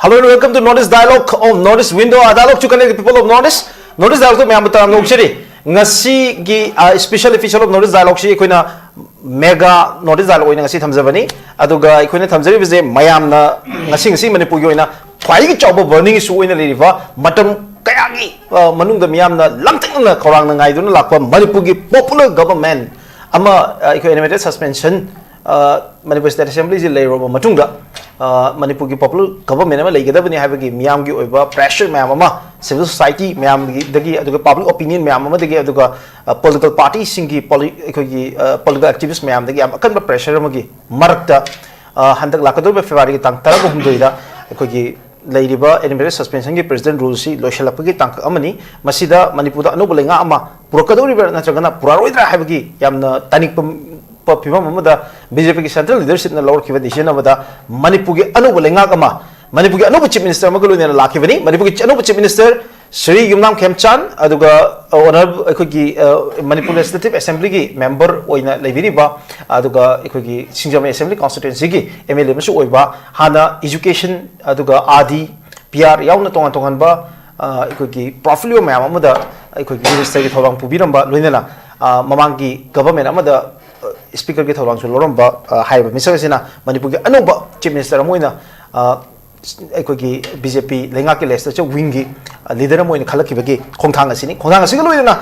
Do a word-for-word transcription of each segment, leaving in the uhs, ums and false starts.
Hello and welcome to North East Dialogue of North East Window, a dialogue to connect the people of North East. North East Dialogue ꯇ ꯃꯌꯥꯝꯕꯨ ꯇꯔꯥꯝꯅ ꯑꯣꯛꯆꯔꯤ꯫ ꯉꯁꯤꯒꯤ special episode of north east ꯗꯥꯏꯂꯣꯒꯁꯤ ꯑꯩꯈꯣꯏꯅ mega north east dialogue ꯑꯣꯏꯅ ꯉꯁꯤ ꯊꯝꯖꯕꯅꯤ꯫ ꯑꯗꯨꯒ ꯑꯩꯈꯣꯏꯅ ꯊꯝꯖꯔꯤꯕꯁꯦ ꯃꯌꯥꯝꯅ ꯉꯁꯤ ꯉꯁꯤ ꯃꯅꯤꯄꯨꯔꯒꯤ ꯑꯣꯏꯅ ꯈ꯭ꯋꯥꯏꯗꯒꯤ ꯆꯥꯎꯕ ꯕꯔꯅꯤꯡ ꯏꯁꯨ ꯑꯣꯏꯅ ꯂꯩꯔꯤꯕ, ꯃꯇꯝ ꯀꯌꯥꯒꯤ ꯃꯅꯨꯡꯗ ꯃꯤꯌꯥꯝꯅ ꯂꯥꯡꯇꯛꯅꯅ ꯈꯧꯔꯥꯡꯅ ꯉꯥꯏꯗꯨꯅ ꯂꯥꯛꯄ ꯃꯅꯤꯄꯨꯔꯒꯤ ꯄꯣꯄꯨꯂꯔ ꯒꯕꯔꯃꯦꯟ ꯑꯃ, ꯑꯩꯈꯣꯏ ꯑꯦꯅꯤꯃꯦꯇꯦꯗ ꯁꯁꯄꯦꯟꯁꯟ ꯃꯅꯤꯄꯨꯔ ꯁ꯭ꯇꯦꯠ ꯑꯦꯁꯦꯝꯕ꯭ꯂꯤꯁꯤ ꯂꯩꯔꯨꯔꯕ ꯃꯇꯨꯡꯗ, ꯃꯅꯤꯄꯨꯔꯒꯤ ꯄꯣꯄꯨꯂꯔ ꯒꯕꯔꯃꯦꯟ ꯑꯃ ꯂꯩꯒꯗꯕꯅꯤ ꯍꯥꯏꯕꯒꯤ ꯃꯤꯌꯥꯝꯒꯤ ꯑꯣꯏꯕ ꯄ꯭ꯔꯦꯁꯔ ꯃꯌꯥꯝ ꯑꯃ, ꯁꯤꯚꯤꯜ ꯁꯣꯁꯥꯏꯇꯤ ꯃꯌꯥꯝꯗꯒꯤ, ꯑꯗꯨꯒ ꯄꯕ꯭ꯂꯤꯛ ꯑꯣꯄꯤꯅꯤꯌꯟ ꯃꯌꯥꯝ ꯑꯃꯗꯒꯤ, ꯑꯗꯨꯒ ꯄꯣꯂꯤꯇꯤꯀꯦꯜ ꯄꯥꯔꯇꯤꯁꯤꯡꯒꯤ, ꯑꯩꯈꯣꯏꯒꯤ ꯄꯣꯂꯤꯇꯤꯀꯦꯜ ꯑꯦꯛꯇꯤꯚꯤꯁ ꯃꯌꯥꯝꯗꯒꯤ ꯌꯥꯝ ꯑꯀꯟꯕ ꯄ꯭ꯔꯦꯁꯔ ꯑꯃꯒꯤ ꯃꯔꯛꯇ, ꯍꯟꯗꯛ ꯂꯥꯛꯀꯗꯧꯔꯤꯕ ꯐꯦꯕ꯭ꯔꯨꯋꯥꯔꯤꯒꯤ ꯇꯥꯡ ꯇꯔꯥꯍꯨꯝꯗꯣꯏꯗ ꯑꯩꯈꯣꯏꯒꯤ ꯂꯩꯔꯤꯕ ꯑꯦꯅꯤꯃꯦꯇꯦꯗ ꯁꯁꯄꯦꯟꯁꯟꯒꯤ ꯄ꯭ꯔꯦꯁꯤꯗꯦꯟ ꯔꯨꯜꯁꯤ ꯂꯣꯏꯁꯤꯜꯂꯛꯄꯒꯤ ꯇꯥꯡꯀꯛ ꯑꯃꯅꯤ꯫ ꯃꯁꯤꯗ ꯃꯅꯤꯄꯨꯔꯗ ꯑꯅꯧꯕ ꯂꯩꯉꯥꯛ ꯑꯃ ꯄꯨꯔꯛꯀꯗꯧꯔꯤꯕ꯭ꯔꯥ ꯅꯠꯇ꯭ꯔꯒꯅ ꯄꯨꯔꯛꯑꯔꯣꯏꯗ꯭ꯔꯥ ꯍꯥꯏꯕꯒꯤ ꯌꯥꯝꯅ ꯇꯥꯅꯤꯡꯕ ꯐꯤꯕꯝ ꯑꯃꯗ ꯕꯤ ꯖꯦ ꯄꯤꯒꯤ ꯁꯦꯟꯇ꯭ꯔꯦꯜ ꯂꯤꯗꯔꯁꯤꯞꯅ ꯂꯧꯔꯛꯈꯤꯕ ꯗꯤꯁꯤꯖꯟ ꯑꯃꯗ ꯃꯅꯤꯄꯨꯔꯒꯤ ꯑꯅꯧꯕ ꯂꯩꯉꯥꯛ ꯑꯃ, ꯃꯅꯤꯄꯨꯔꯒꯤ ꯑꯅꯧꯕ ꯆꯤꯐ ꯃꯤꯅꯤꯁꯇꯔ ꯑꯃꯒ ꯂꯣꯏꯅꯅ ꯂꯥꯛꯈꯤꯕꯅꯤ꯫ ꯃꯅꯤꯄꯨꯔꯒꯤ ꯑꯅꯧꯕ ꯆꯤꯐ ꯃꯤꯅꯤꯁꯇꯔ ꯁ꯭ꯔꯤ ꯌꯨꯝꯅꯥꯝ ꯈꯦꯝꯆꯥꯟ, ꯑꯗꯨꯒ ꯑꯣꯅꯔꯦꯕꯜ ꯑꯩꯈꯣꯏꯒꯤ ꯃꯅꯤꯄꯨꯔ ꯂꯦꯖꯤꯁꯂꯦꯇꯤꯚ ꯑꯦꯁꯦꯝꯕ꯭ꯂꯤꯒꯤ ꯃꯦꯝꯕꯔ ꯑꯣꯏꯅ ꯂꯩꯕꯤꯔꯤꯕ, ꯑꯗꯨꯒ ꯑꯩꯈꯣꯏꯒꯤ ꯁꯤꯡꯖꯃꯩ ꯑꯦꯁꯦꯝꯕ꯭ꯂꯤ ꯀꯣꯟꯁꯇꯤꯇ꯭ꯋꯦꯟꯁꯤꯒꯤ ꯑꯦꯝ ꯑꯦꯜ ꯑꯦ ꯑꯃꯁꯨ ꯑꯣꯏꯕ, ꯍꯥꯟꯅ ꯏꯖꯨꯀꯦꯁꯟ, ꯑꯗꯨꯒ ꯑꯥꯔ ꯗꯤ, ꯄꯤ ꯑꯥꯔ ꯌꯥꯎꯅ ꯇꯣꯉꯥꯟ ꯇꯣꯉꯥꯟꯕ ꯑꯩꯈꯣꯏꯒꯤ ꯄꯣꯔꯠꯐꯣꯂꯤꯑꯣ ꯃꯌꯥꯝ ꯑꯃꯗ ꯑꯩꯈꯣꯏꯒꯤ ꯃꯤꯅꯤꯁꯇꯔꯒꯤ ꯊꯧꯗꯥꯡ ꯄꯨꯕꯤꯔꯝꯕ, ꯂꯣꯏꯅꯅ ꯃꯃꯥꯡꯒꯤ ꯒꯕꯔꯃꯦꯟ ꯑꯃꯗ ꯁ꯭ꯄꯤꯀꯔꯒꯤ ꯊꯧꯗꯥꯡꯁꯨ ꯂꯧꯔꯝꯕ ꯍꯥꯏꯔꯤꯕ ꯃꯤꯁꯛ ꯑꯁꯤꯅ ꯃꯅꯤꯄꯨꯔꯒꯤ ꯑꯅꯧꯕ ꯆꯤꯐ ꯃꯤꯅꯤꯁꯇꯔ ꯑꯃ ꯑꯣꯏꯅ ꯑꯩꯈꯣꯏꯒꯤ ꯕꯤ ꯖꯦ ꯄꯤ ꯂꯩꯉꯥꯛꯀꯤ ꯂꯦꯖꯤꯁꯂꯦꯆꯔ ꯋꯤꯡꯒꯤ ꯂꯤꯗꯔ ꯑꯃ ꯑꯣꯏꯅ ꯈꯜꯂꯛꯈꯤꯕꯒꯤ ꯈꯣꯡꯊꯥꯡ ꯑꯁꯤꯅꯤ꯫ ꯈꯣꯡꯊꯥꯡ ꯑꯁꯤꯒ ꯂꯣꯏꯅꯅ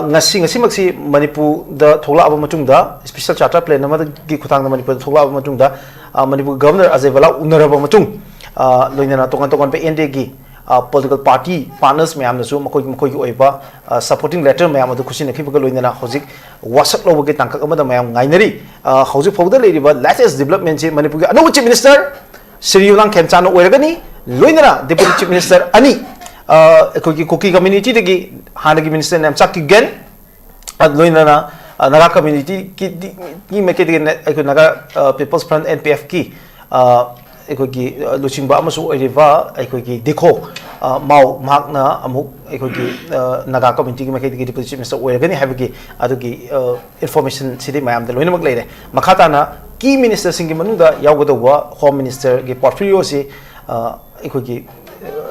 ꯉꯁꯤ, ꯉꯁꯤꯃꯛꯁꯤ ꯃꯅꯤꯄꯨꯔꯗ ꯊꯣꯛꯂꯛꯑꯕ ꯃꯇꯨꯡꯗ, ꯁ꯭ꯄꯦꯁꯦꯜ ꯆꯥꯔꯇꯔ ꯄ꯭ꯂꯦꯟ ꯑꯃꯒꯤ ꯈꯨꯠꯊꯥꯡꯗ ꯃꯅꯤꯄꯨꯔꯗ ꯊꯣꯛꯂꯛꯑꯕ ꯃꯇꯨꯡꯗ, ꯃꯅꯤꯄꯨꯔ ꯒꯕꯔꯅꯔ ꯑꯖꯌ ꯚꯂꯥ ꯎꯅꯔꯕ ꯃꯇꯨꯡ, ꯂꯣꯏꯅꯅ ꯇꯣꯉꯥꯟ ꯇꯣꯉꯥꯟꯕ ꯑꯦꯟ ꯗꯤ ꯑꯦꯒꯤ ꯄꯣꯂꯤꯇꯤꯀꯦꯜ ꯄꯥꯔꯇꯤ ꯄꯥꯔꯠꯅꯔꯁ ꯃꯌꯥꯝꯅꯁꯨ ꯃꯈꯣꯏꯒꯤ ꯃꯈꯣꯏꯒꯤ ꯑꯣꯏꯕ ꯁꯄꯣꯔꯇꯤꯡ ꯂꯦꯇꯔ ꯃꯌꯥꯝ ꯑꯗꯨ ꯈꯨꯠꯁꯤꯟꯅꯈꯤꯕꯒ ꯂꯣꯏꯅꯅ ꯍꯧꯖꯤꯛ ꯋꯥꯁꯛ ꯂꯧꯕꯒꯤ ꯇꯥꯡꯀꯛ ꯑꯃꯗ ꯃꯌꯥꯝ ꯉꯥꯏꯅꯔꯤ꯫ ꯍꯧꯖꯤꯛ ꯐꯥꯎꯕꯗ ꯂꯩꯔꯤꯕ ꯂꯦꯇꯦꯁ ꯗꯤꯕꯂꯞꯃꯦꯟꯁꯤ ꯃꯅꯤꯄꯨꯔꯒꯤ ꯑꯅꯧꯕ ꯆꯤꯐ ꯃꯤꯅꯤꯁꯇꯔ ꯁ꯭ꯔꯤ ꯌꯨꯝꯅꯥꯝ ꯈꯦꯝꯆꯥꯟꯅ ꯑꯣꯏꯔꯒꯅꯤ꯫ ꯂꯣꯏꯅꯅ ꯗꯦꯄꯨꯇꯤ ꯆꯤꯐ ꯃꯤꯅꯤꯁꯇꯔ ꯑꯅꯤ, ꯑꯩꯈꯣꯏꯒꯤ ꯀꯨꯀꯤ ꯀꯝꯃ꯭ꯌꯨꯅꯤꯇꯤꯗꯒꯤ ꯍꯥꯟꯅꯒꯤ ꯃꯤꯅꯤꯁꯇꯔ ꯅꯦꯝꯆꯥ ꯀꯤꯞꯒꯦꯟ, ꯂꯣꯏꯅꯅ ꯅꯥꯒꯥ ꯀꯝꯃ꯭ꯌꯨꯅꯤꯇꯤꯒꯤ ꯃꯥꯏꯀꯩꯗꯒꯤ ꯑꯩꯈꯣꯏ Naga peoples front, N P ꯑꯦꯐꯀꯤ ꯑꯩꯈꯣꯏꯒꯤ ꯂꯨꯆꯤꯡꯕ ꯑꯃꯁꯨ ꯑꯣꯏꯔꯤꯕ ꯑꯩꯈꯣꯏꯒꯤ ꯗꯤꯈꯣ ꯃꯥꯎ, ꯃꯍꯥꯛꯅ ꯑꯃꯨꯛ ꯑꯩꯈꯣꯏꯒꯤ ꯅꯥꯒꯥ ꯀꯝꯃ꯭ꯌꯨꯅꯤꯇꯤꯒꯤ ꯃꯥꯏꯀꯩꯗꯒꯤ ꯗꯦꯄꯨꯇꯤ ꯆꯤꯐ ꯃꯤꯅꯤꯁꯇꯔ ꯑꯣꯏꯔꯒꯅꯤ ꯍꯥꯏꯕꯒꯤ ꯑꯗꯨꯒꯤ ꯏꯟꯐꯣꯔꯃꯦꯁꯟꯁꯤꯗꯤ ꯃꯌꯥꯝꯗ ꯂꯣꯏꯅꯃꯛ ꯂꯩꯔꯦ꯫ ꯃꯈꯥ ꯇꯥꯅ ꯀꯤ ꯃꯤꯅꯤꯁꯇꯔꯁꯤꯡꯒꯤ ꯃꯅꯨꯡꯗ ꯌꯥꯎꯒꯗꯧꯕ ꯍꯣꯝ ꯃꯤꯅꯤꯁꯇꯔꯒꯤ ꯄꯣꯔꯠꯐꯣꯂꯤꯑꯣꯁꯤ ꯑꯩꯈꯣꯏꯒꯤ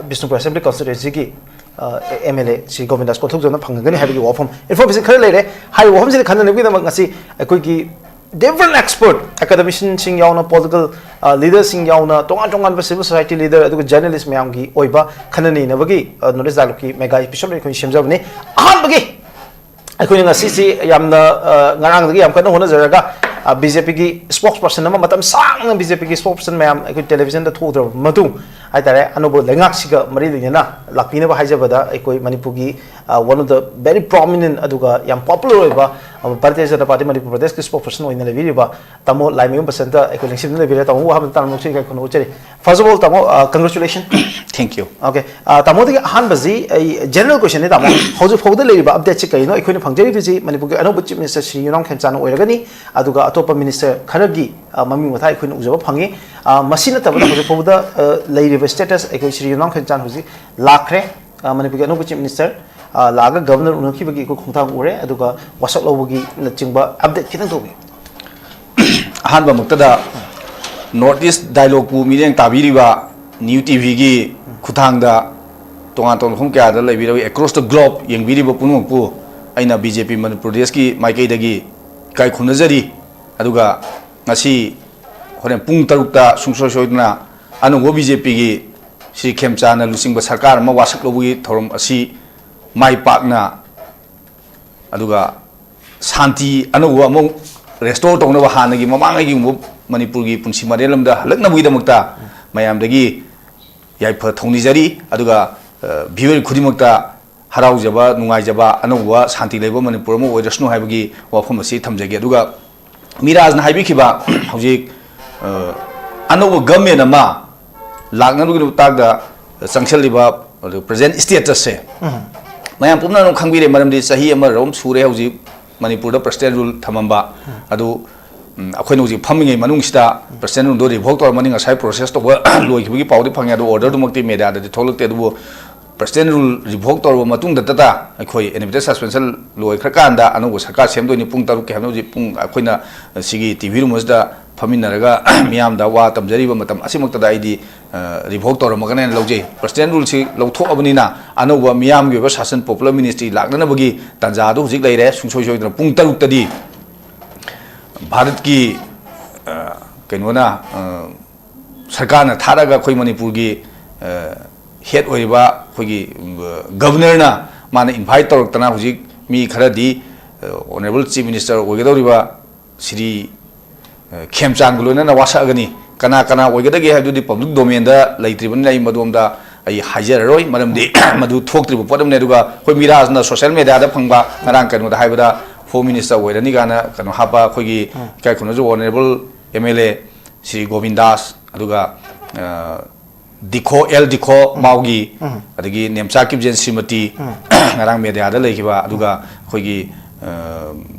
ꯕꯤꯁꯅꯨꯄꯨꯔ ꯑꯦꯁꯦꯝꯕ꯭ꯂꯤ ꯀꯟꯁꯇꯤꯇ꯭ꯋꯦꯟꯁꯤꯒꯤ M L A Shri Govindas ꯀꯣꯟꯊꯧꯖꯝꯅ ꯐꯪꯒꯅꯤ ꯍꯥꯏꯕꯒꯤ ꯋꯥꯐꯝ, ꯏꯟꯐꯣꯔꯃꯦꯁꯟ ꯈꯔ ꯂꯩꯔꯦ꯫ ꯍꯥꯏꯔꯤꯕ ꯋꯥꯐꯝꯁꯤꯗ ꯈꯟꯅꯅꯕꯒꯤꯗꯃꯛ ꯉꯁꯤ ꯑꯩꯈꯣꯏꯒꯤ ꯗꯤꯐꯔꯦꯟ ꯑꯦꯛꯁꯄꯔꯠ ꯑꯦꯀꯥꯗꯃꯤꯁꯤꯌꯟꯁꯤꯡ ꯌꯥꯎꯅ, ꯄꯣꯂꯤꯇꯤꯀꯦꯜ ꯂꯤꯗꯔꯁꯤꯡ ꯌꯥꯎꯅ, ꯇꯣꯉꯥꯟ ꯇꯣꯉꯥꯟꯕ ꯁꯤꯚꯤꯜ ꯁꯣꯁꯥꯏꯇꯤ ꯂꯤꯗꯔ ꯑꯗꯨꯒ ꯖꯔꯅꯦꯂꯤꯁ ꯃꯌꯥꯝꯒꯤ ꯑꯣꯏꯕ ꯈꯟꯅ ꯅꯩꯅꯕꯒꯤ ꯅꯣꯂꯦꯖ ꯗꯥꯏꯂꯣꯒꯀꯤ ꯃꯦꯒꯥ ꯑꯦꯄꯤꯁꯣꯗ ꯑꯩꯈꯣꯏ ꯁꯦꯝꯖꯕꯅꯤ꯫ ꯑꯍꯥꯟꯕꯒꯤ ꯑꯩꯈꯣꯏꯅ ꯉꯁꯤꯁꯤ ꯌꯥꯝꯅ, ꯑ, ꯉꯔꯥꯡꯗꯒꯤ ꯌꯥꯝ ꯀꯟꯅ ꯍꯣꯠꯅꯖꯔꯒ, ꯕꯤ ꯖꯦ ꯄꯤꯒꯤ ꯁ꯭ꯄꯣꯛꯁ ꯄꯔꯁꯟ ꯑꯃ, ꯃꯇꯝ ꯁꯥꯡꯅ ꯕꯤ ꯖꯦ ꯄꯤꯒꯤ ꯁ꯭ꯄꯣꯛꯁ ꯄꯔꯁꯟ ꯃꯌꯥꯝ ꯑꯩꯈꯣꯏ ꯇꯦꯂꯤꯚꯤꯖꯟꯗ ꯊꯣꯛꯎꯗ꯭ꯔꯕ ꯃꯇꯨꯡ ꯍꯥꯏꯇꯥꯔꯦ, ꯑꯅꯧꯕ ꯂꯩꯉꯥꯛꯁꯤꯒ ꯃꯔꯤ ꯂꯩꯅꯅ ꯂꯥꯛꯄꯤꯅꯕ ꯍꯥꯏꯖꯕꯗ, ꯑꯩꯈꯣꯏ ꯃꯅꯤꯄꯨꯔꯒꯤ, ꯑ, one of the very prominent ꯑꯗꯨꯒ ꯌꯥꯝ ꯄꯣꯄꯨꯂꯔ ꯑꯣꯏꯕ, ꯑ, ꯚꯥꯔꯇꯤꯌ ꯖꯅꯇꯥ ꯄꯥꯔꯇꯤ ꯃꯅꯤꯄꯨꯔ ꯄ꯭ꯔꯗꯦꯁꯀꯤ ꯁ꯭ꯄꯣꯛꯁ ꯄꯔꯁꯟ ꯑꯣꯏꯅ ꯂꯩꯕꯤꯔꯤꯕ ꯇꯥꯃꯣ ꯂꯥꯏꯃꯌꯨꯝ ꯕꯁꯟꯇ ꯑꯩꯈꯣꯏ ꯂꯦꯡꯁꯤꯟꯗꯨꯅ ꯂꯩꯕꯤꯔꯦ꯫ ꯇꯥꯃꯣꯕꯨ ꯑꯍꯥꯟꯕꯗ ꯇꯔꯥꯝꯅ ꯑꯣꯛꯆꯔꯤ, ꯏꯀꯥꯏ ꯈꯨꯝꯅꯕ ꯎꯠꯆꯔꯤ꯫ First of all, ꯇꯥꯃꯣ, ꯑ, congratulations꯫ Thank you꯫ ꯑꯣꯀꯦ, ꯑ, ꯇꯥꯃꯣꯗꯒꯤ ꯑꯍꯥꯟꯕꯁꯤ ꯑꯩ ꯖꯦꯅꯔꯦꯜ ꯀꯣꯏꯁꯟꯅꯤ, ꯇꯥꯃꯣ꯫ ꯍꯧꯖꯤꯛ ꯐꯥꯎꯕꯗ ꯂꯩꯔꯤꯕ ꯑꯞꯗꯦꯠꯁꯤ ꯀꯔꯤꯅꯣ? ꯑꯩꯈꯣꯏꯅ ꯐꯪꯖꯔꯤꯕꯁꯤ ꯃꯅꯤꯄꯨꯔꯒꯤ ꯑꯅꯧꯕ ꯆꯤꯐ ꯃꯤꯅꯤꯁꯇꯔ ꯁ꯭ꯔꯤ ꯌꯨꯝꯅꯥꯝ ꯈꯦꯝꯆꯥꯟꯅ ꯑꯣꯏꯔꯒꯅꯤ, ꯑꯗꯨꯒ ꯑꯇꯣꯞꯄ ꯃꯤꯅꯤꯁꯇꯔ ꯈꯔꯒꯤ, ꯑ, ꯃꯃꯤꯡ ꯃꯊꯥ ꯑꯩꯈꯣꯏꯅ ꯎꯖꯕ ꯐꯪꯉꯤ꯫ ꯑ, ꯃꯁꯤ ꯅꯠꯇꯕꯗ ꯍꯧꯖꯤꯛ ꯐꯥꯎꯕꯗ, ꯑ, ꯂꯩꯔꯤꯕ ꯁ꯭ꯇꯦꯇꯁ, ꯑꯩꯈꯣꯏ ꯁ꯭ꯔꯤ ꯌꯨꯝꯅꯥꯝ ꯈꯦꯝꯆꯥꯟ ꯍꯧꯖꯤꯛ ꯂꯥꯛꯈ꯭ꯔꯦ꯫ ꯑ, ꯃꯅꯤꯄꯨꯔꯒꯤ ꯑꯅꯧꯕ ꯆꯤꯐ ꯃꯤꯅꯤꯁꯇꯔ, ꯑ, ꯂꯥꯛꯑꯒ ꯒꯕꯔꯅꯔ ꯎꯅꯈꯤꯕꯒꯤ ꯑꯩꯈꯣꯏ ꯈꯣꯡꯊꯥꯡ ꯎꯔꯦ, ꯑꯗꯨꯒ ꯋꯥꯁꯛ ꯂꯧꯕꯒꯤꯅꯆꯤꯡꯕ ꯑꯞꯗꯦꯠ ꯈꯤꯇꯪ ꯇꯧꯕꯤꯌꯨ꯫ ꯑꯍꯥꯟꯕꯃꯛꯇꯗ ꯅꯣꯔꯠ ꯏꯁ ꯗꯥꯏꯂꯣꯒꯄꯨ ꯃꯤꯠꯌꯦꯡ ꯇꯥꯕꯤꯔꯤꯕ ꯅ꯭ꯌꯨ ꯇꯤ ꯚꯤꯒꯤ ꯈꯨꯠꯊꯥꯡꯗ ꯇꯣꯉꯥꯟ ꯇꯣꯉꯥꯟꯕ ꯃꯐꯝ ꯀꯌꯥꯗ ꯂꯩꯕꯤꯔꯕ across the globe ꯌꯦꯡꯕꯤꯔꯤꯕ ꯄꯨꯝꯅꯃꯛꯄꯨ ꯑꯩꯅ ꯕꯤ ꯖꯦ ꯄꯤ ꯃꯅꯤꯄꯨꯔ ꯗꯦꯁꯀꯤ ꯃꯥꯏꯀꯩꯗꯒꯤ ꯏꯀꯥꯏ ꯈꯨꯝꯅꯖꯔꯤ꯫ ꯑꯗꯨꯒ ꯉꯁꯤ ꯍꯣꯔꯦꯟ ꯄꯨꯡ ꯇꯔꯨꯛꯇ ꯁꯨꯡꯁꯣꯏ ꯁꯣꯏꯗꯅ ꯑꯅꯧꯕ ꯕꯤ ꯖꯦ ꯄꯤꯒꯤ ꯁ꯭ꯔꯤ ꯈꯦꯝꯆꯥꯟꯅ ꯂꯨꯆꯤꯡꯕ ꯁꯔꯀꯥꯔ ꯑꯃ ꯋꯥꯁꯛ ꯂꯧꯕꯒꯤ ꯊꯧꯔꯝ ꯑꯁꯤ ꯃꯥꯏ ꯄꯥꯛꯅ, ꯑꯗꯨꯒ ꯁꯥꯟꯇꯤ ꯑꯅꯧꯕ ꯑꯃꯨꯛ ꯔꯦꯁꯇꯣꯔ ꯇꯧꯅꯕ, ꯍꯥꯟꯅꯒꯤ ꯃꯃꯥꯡꯉꯩꯒꯨꯝꯕ ꯃꯅꯤꯄꯨꯔꯒꯤ ꯄꯨꯟꯁꯤ ꯃꯔꯦꯜ ꯑꯃꯗ ꯍꯜꯂꯛꯅꯕꯒꯤꯗꯃꯛꯇ ꯃꯌꯥꯝꯗꯒꯤ ꯌꯥꯏꯐ ꯊꯧꯅꯤꯖꯔꯤ꯫ ꯑꯗꯨꯒ, ꯑ, ꯚꯤꯌꯨꯋꯔ ꯈꯨꯗꯤꯡꯃꯛꯇ ꯍꯔꯥꯎꯖꯕ, ꯅꯨꯡꯉꯥꯏꯖꯕ, ꯑꯅꯧꯕ ꯁꯥꯟꯇꯤ ꯂꯩꯕ ꯃꯅꯤꯄꯨꯔ ꯑꯃ ꯑꯣꯏꯔꯁꯅꯨ ꯍꯥꯏꯕꯒꯤ ꯋꯥꯐꯝ ꯑꯁꯤ ꯊꯝꯖꯒꯦ꯫ ꯑꯗꯨꯒ ꯃꯤꯔꯥꯖꯅ ꯍꯥꯏꯕꯤꯈꯤꯕ ꯍꯧꯖꯤꯛ, ꯑ, ꯑꯅꯧꯕ ꯒꯃꯦꯟ ꯑꯃ ꯂꯥꯛꯅꯕꯒꯤ ꯃꯇꯥꯡꯗ ꯆꯪꯁꯤꯜꯂꯤꯕ ꯄ꯭ꯔꯖꯦꯟ ꯁ꯭ꯇꯦꯇꯁꯁꯦ ꯎꯝ꯫ ꯃꯌꯥꯝ ꯄꯨꯝꯅꯃꯛ ꯈꯪꯕꯤꯔꯦ, ꯃꯔꯝꯗꯤ ꯆꯍꯤ ꯑꯃꯔꯣꯝ ꯁꯨꯔꯦ ꯍꯧꯖꯤꯛ ꯃꯅꯤꯄꯨꯔꯗ ꯄ꯭ꯔꯁꯤꯗꯦꯟ ꯔꯨꯜ ꯊꯝꯃꯝꯕ꯫ ꯎꯝ꯫ ꯑꯗꯨ, ꯎꯝ, ꯑꯩꯈꯣꯏꯅ ꯍꯧꯖꯤꯛ ꯐꯝꯃꯤꯉꯩ ꯃꯅꯨꯡꯁꯤꯗ ꯄ꯭ꯔꯁꯤꯗꯦꯟ ꯔꯨꯜꯗꯣ ꯔꯤꯚꯣꯛ ꯇꯧꯔꯝꯃꯅꯤ, ꯉꯁꯥꯏ ꯄ꯭ꯔꯣꯁꯦꯁ ꯇꯧꯕ ꯂꯣꯏꯈꯤꯕꯒꯤ ꯄꯥꯎꯗꯤ ꯐꯪꯉꯦ, ꯑꯗꯨ ꯑꯣꯔꯗꯔꯗꯨꯃꯛꯇꯤ ꯃꯦꯗꯤꯌꯥꯗꯗꯤ ꯊꯣꯛꯂꯛꯇꯦ꯫ ꯑꯗꯨꯕꯨ President rule revoke ꯇꯧꯔꯕ ꯃꯇꯨꯡꯗꯇ ꯑꯩꯈꯣꯏ unabridged suspension ꯂꯣꯏꯈ꯭ꯔꯀꯥꯟꯗ ꯑꯅꯧꯕ ꯁꯔꯀꯥꯔ ꯁꯦꯝꯗꯣꯏꯅꯤ꯫ ꯄꯨꯡ ꯇꯔꯨꯛꯀꯤ ꯍꯥꯏꯕꯅ ꯍꯧꯖꯤꯛ ꯄꯨꯡ ꯑꯩꯈꯣꯏꯅ ꯁꯤꯒꯤ T V room ꯑꯁꯤꯗ ꯐꯝꯃꯤꯟꯅꯔꯒ ꯃꯤꯌꯥꯝꯗ ꯋꯥ ꯇꯝꯖꯔꯤꯕ ꯃꯇꯝ ꯑꯁꯤꯃꯛꯇꯗ ꯑꯩꯗꯤ, ꯑ, revoke ꯇꯧꯔꯝꯃꯒꯅꯦꯅ ꯂꯧꯖꯩ꯫ President ruleꯁꯤ ꯂꯧꯊꯣꯛꯑꯕꯅꯤꯅ ꯑꯅꯧꯕ ꯃꯤꯌꯥꯝꯒꯤ ꯑꯣꯏꯕ ꯁꯥꯁꯟ, popular ministry ꯂꯥꯛꯅꯅꯕꯒꯤ ꯇꯥꯟꯖꯥ ꯑꯗꯨ ꯍꯧꯖꯤꯛ ꯂꯩꯔꯦ꯫ ꯁꯨꯡꯁꯣꯏ ꯁꯣꯏꯗꯅ ꯄꯨꯡ ꯇꯔꯨꯛꯇꯗꯤ ꯚꯥꯔꯠꯀꯤ, ꯑ, ꯀꯩꯅꯣꯅ, ꯑ, ꯁꯔꯀꯥꯔꯅ ꯊꯥꯔꯒ ꯑꯩꯈꯣꯏ ꯃꯅꯤꯄꯨꯔꯒꯤ, ꯑ, head ꯑꯣꯏꯔꯤꯕ ꯑꯩꯈꯣꯏꯒꯤ, ꯑ, governorꯅ ꯃꯥꯅ invite ꯇꯧꯔꯛꯇꯅ ꯍꯧꯖꯤꯛ ꯃꯤ ꯈꯔꯗꯤ, ꯑ, honourable chief minister ꯑꯣꯏꯒꯗꯧꯔꯤꯕ ꯁ꯭ꯔꯤ, ꯑ, ꯈꯦꯝꯆꯥꯟꯒ ꯂꯣꯏꯅꯅ ꯋꯥꯁꯛꯑꯒꯅꯤ꯫ ꯀꯅꯥ ꯀꯅꯥ ꯑꯣꯏꯒꯗꯒꯦ ꯍꯥꯏꯕꯗꯨꯗꯤ public domainꯗ ꯂꯩꯇ꯭ꯔꯤꯕꯅꯤꯅ ꯑꯩ ꯃꯗꯣꯝꯗ ꯑꯩ ꯍꯥꯏꯖꯔꯔꯣꯏ, ꯃꯔꯝꯗꯤ ꯃꯗꯨ ꯊꯣꯛꯇ꯭ꯔꯤꯕ ꯄꯣꯠ ꯑꯃꯅꯤ꯫ ꯑꯗꯨꯒ ꯑꯩꯈꯣꯏ ꯃꯤꯔꯥꯖꯅ social mediaꯗ ꯐꯪꯕ ꯉꯔꯥꯡ ꯀꯩꯅꯣꯗ ꯍꯥꯏꯕꯗ home minister ꯑꯣꯏꯔꯅꯤ ꯀꯥꯏꯅ ꯀꯩꯅꯣ ꯍꯥꯞꯄ ꯑꯩꯈꯣꯏꯒꯤ ꯏꯀꯥꯏ ꯈꯨꯝꯅꯖꯕ honourable M L A Shri ꯒꯣꯕꯤꯟꯗꯥꯁ, ꯑꯗꯨꯒ, ꯑ, ꯗꯤꯈꯣ, ꯑꯦꯜ ꯗꯤꯈꯣ ꯃꯥꯎꯒꯤ, ꯑꯗꯒꯤ ꯅꯦꯝꯆꯥ ꯀꯤꯞꯖꯦꯟ ꯁ꯭ꯔꯤꯃꯇꯤ, ꯉꯔꯥꯡ mediaꯗ ꯂꯩꯈꯤꯕ, ꯑꯗꯨꯒ ꯑꯩꯈꯣꯏꯒꯤ, ꯑ,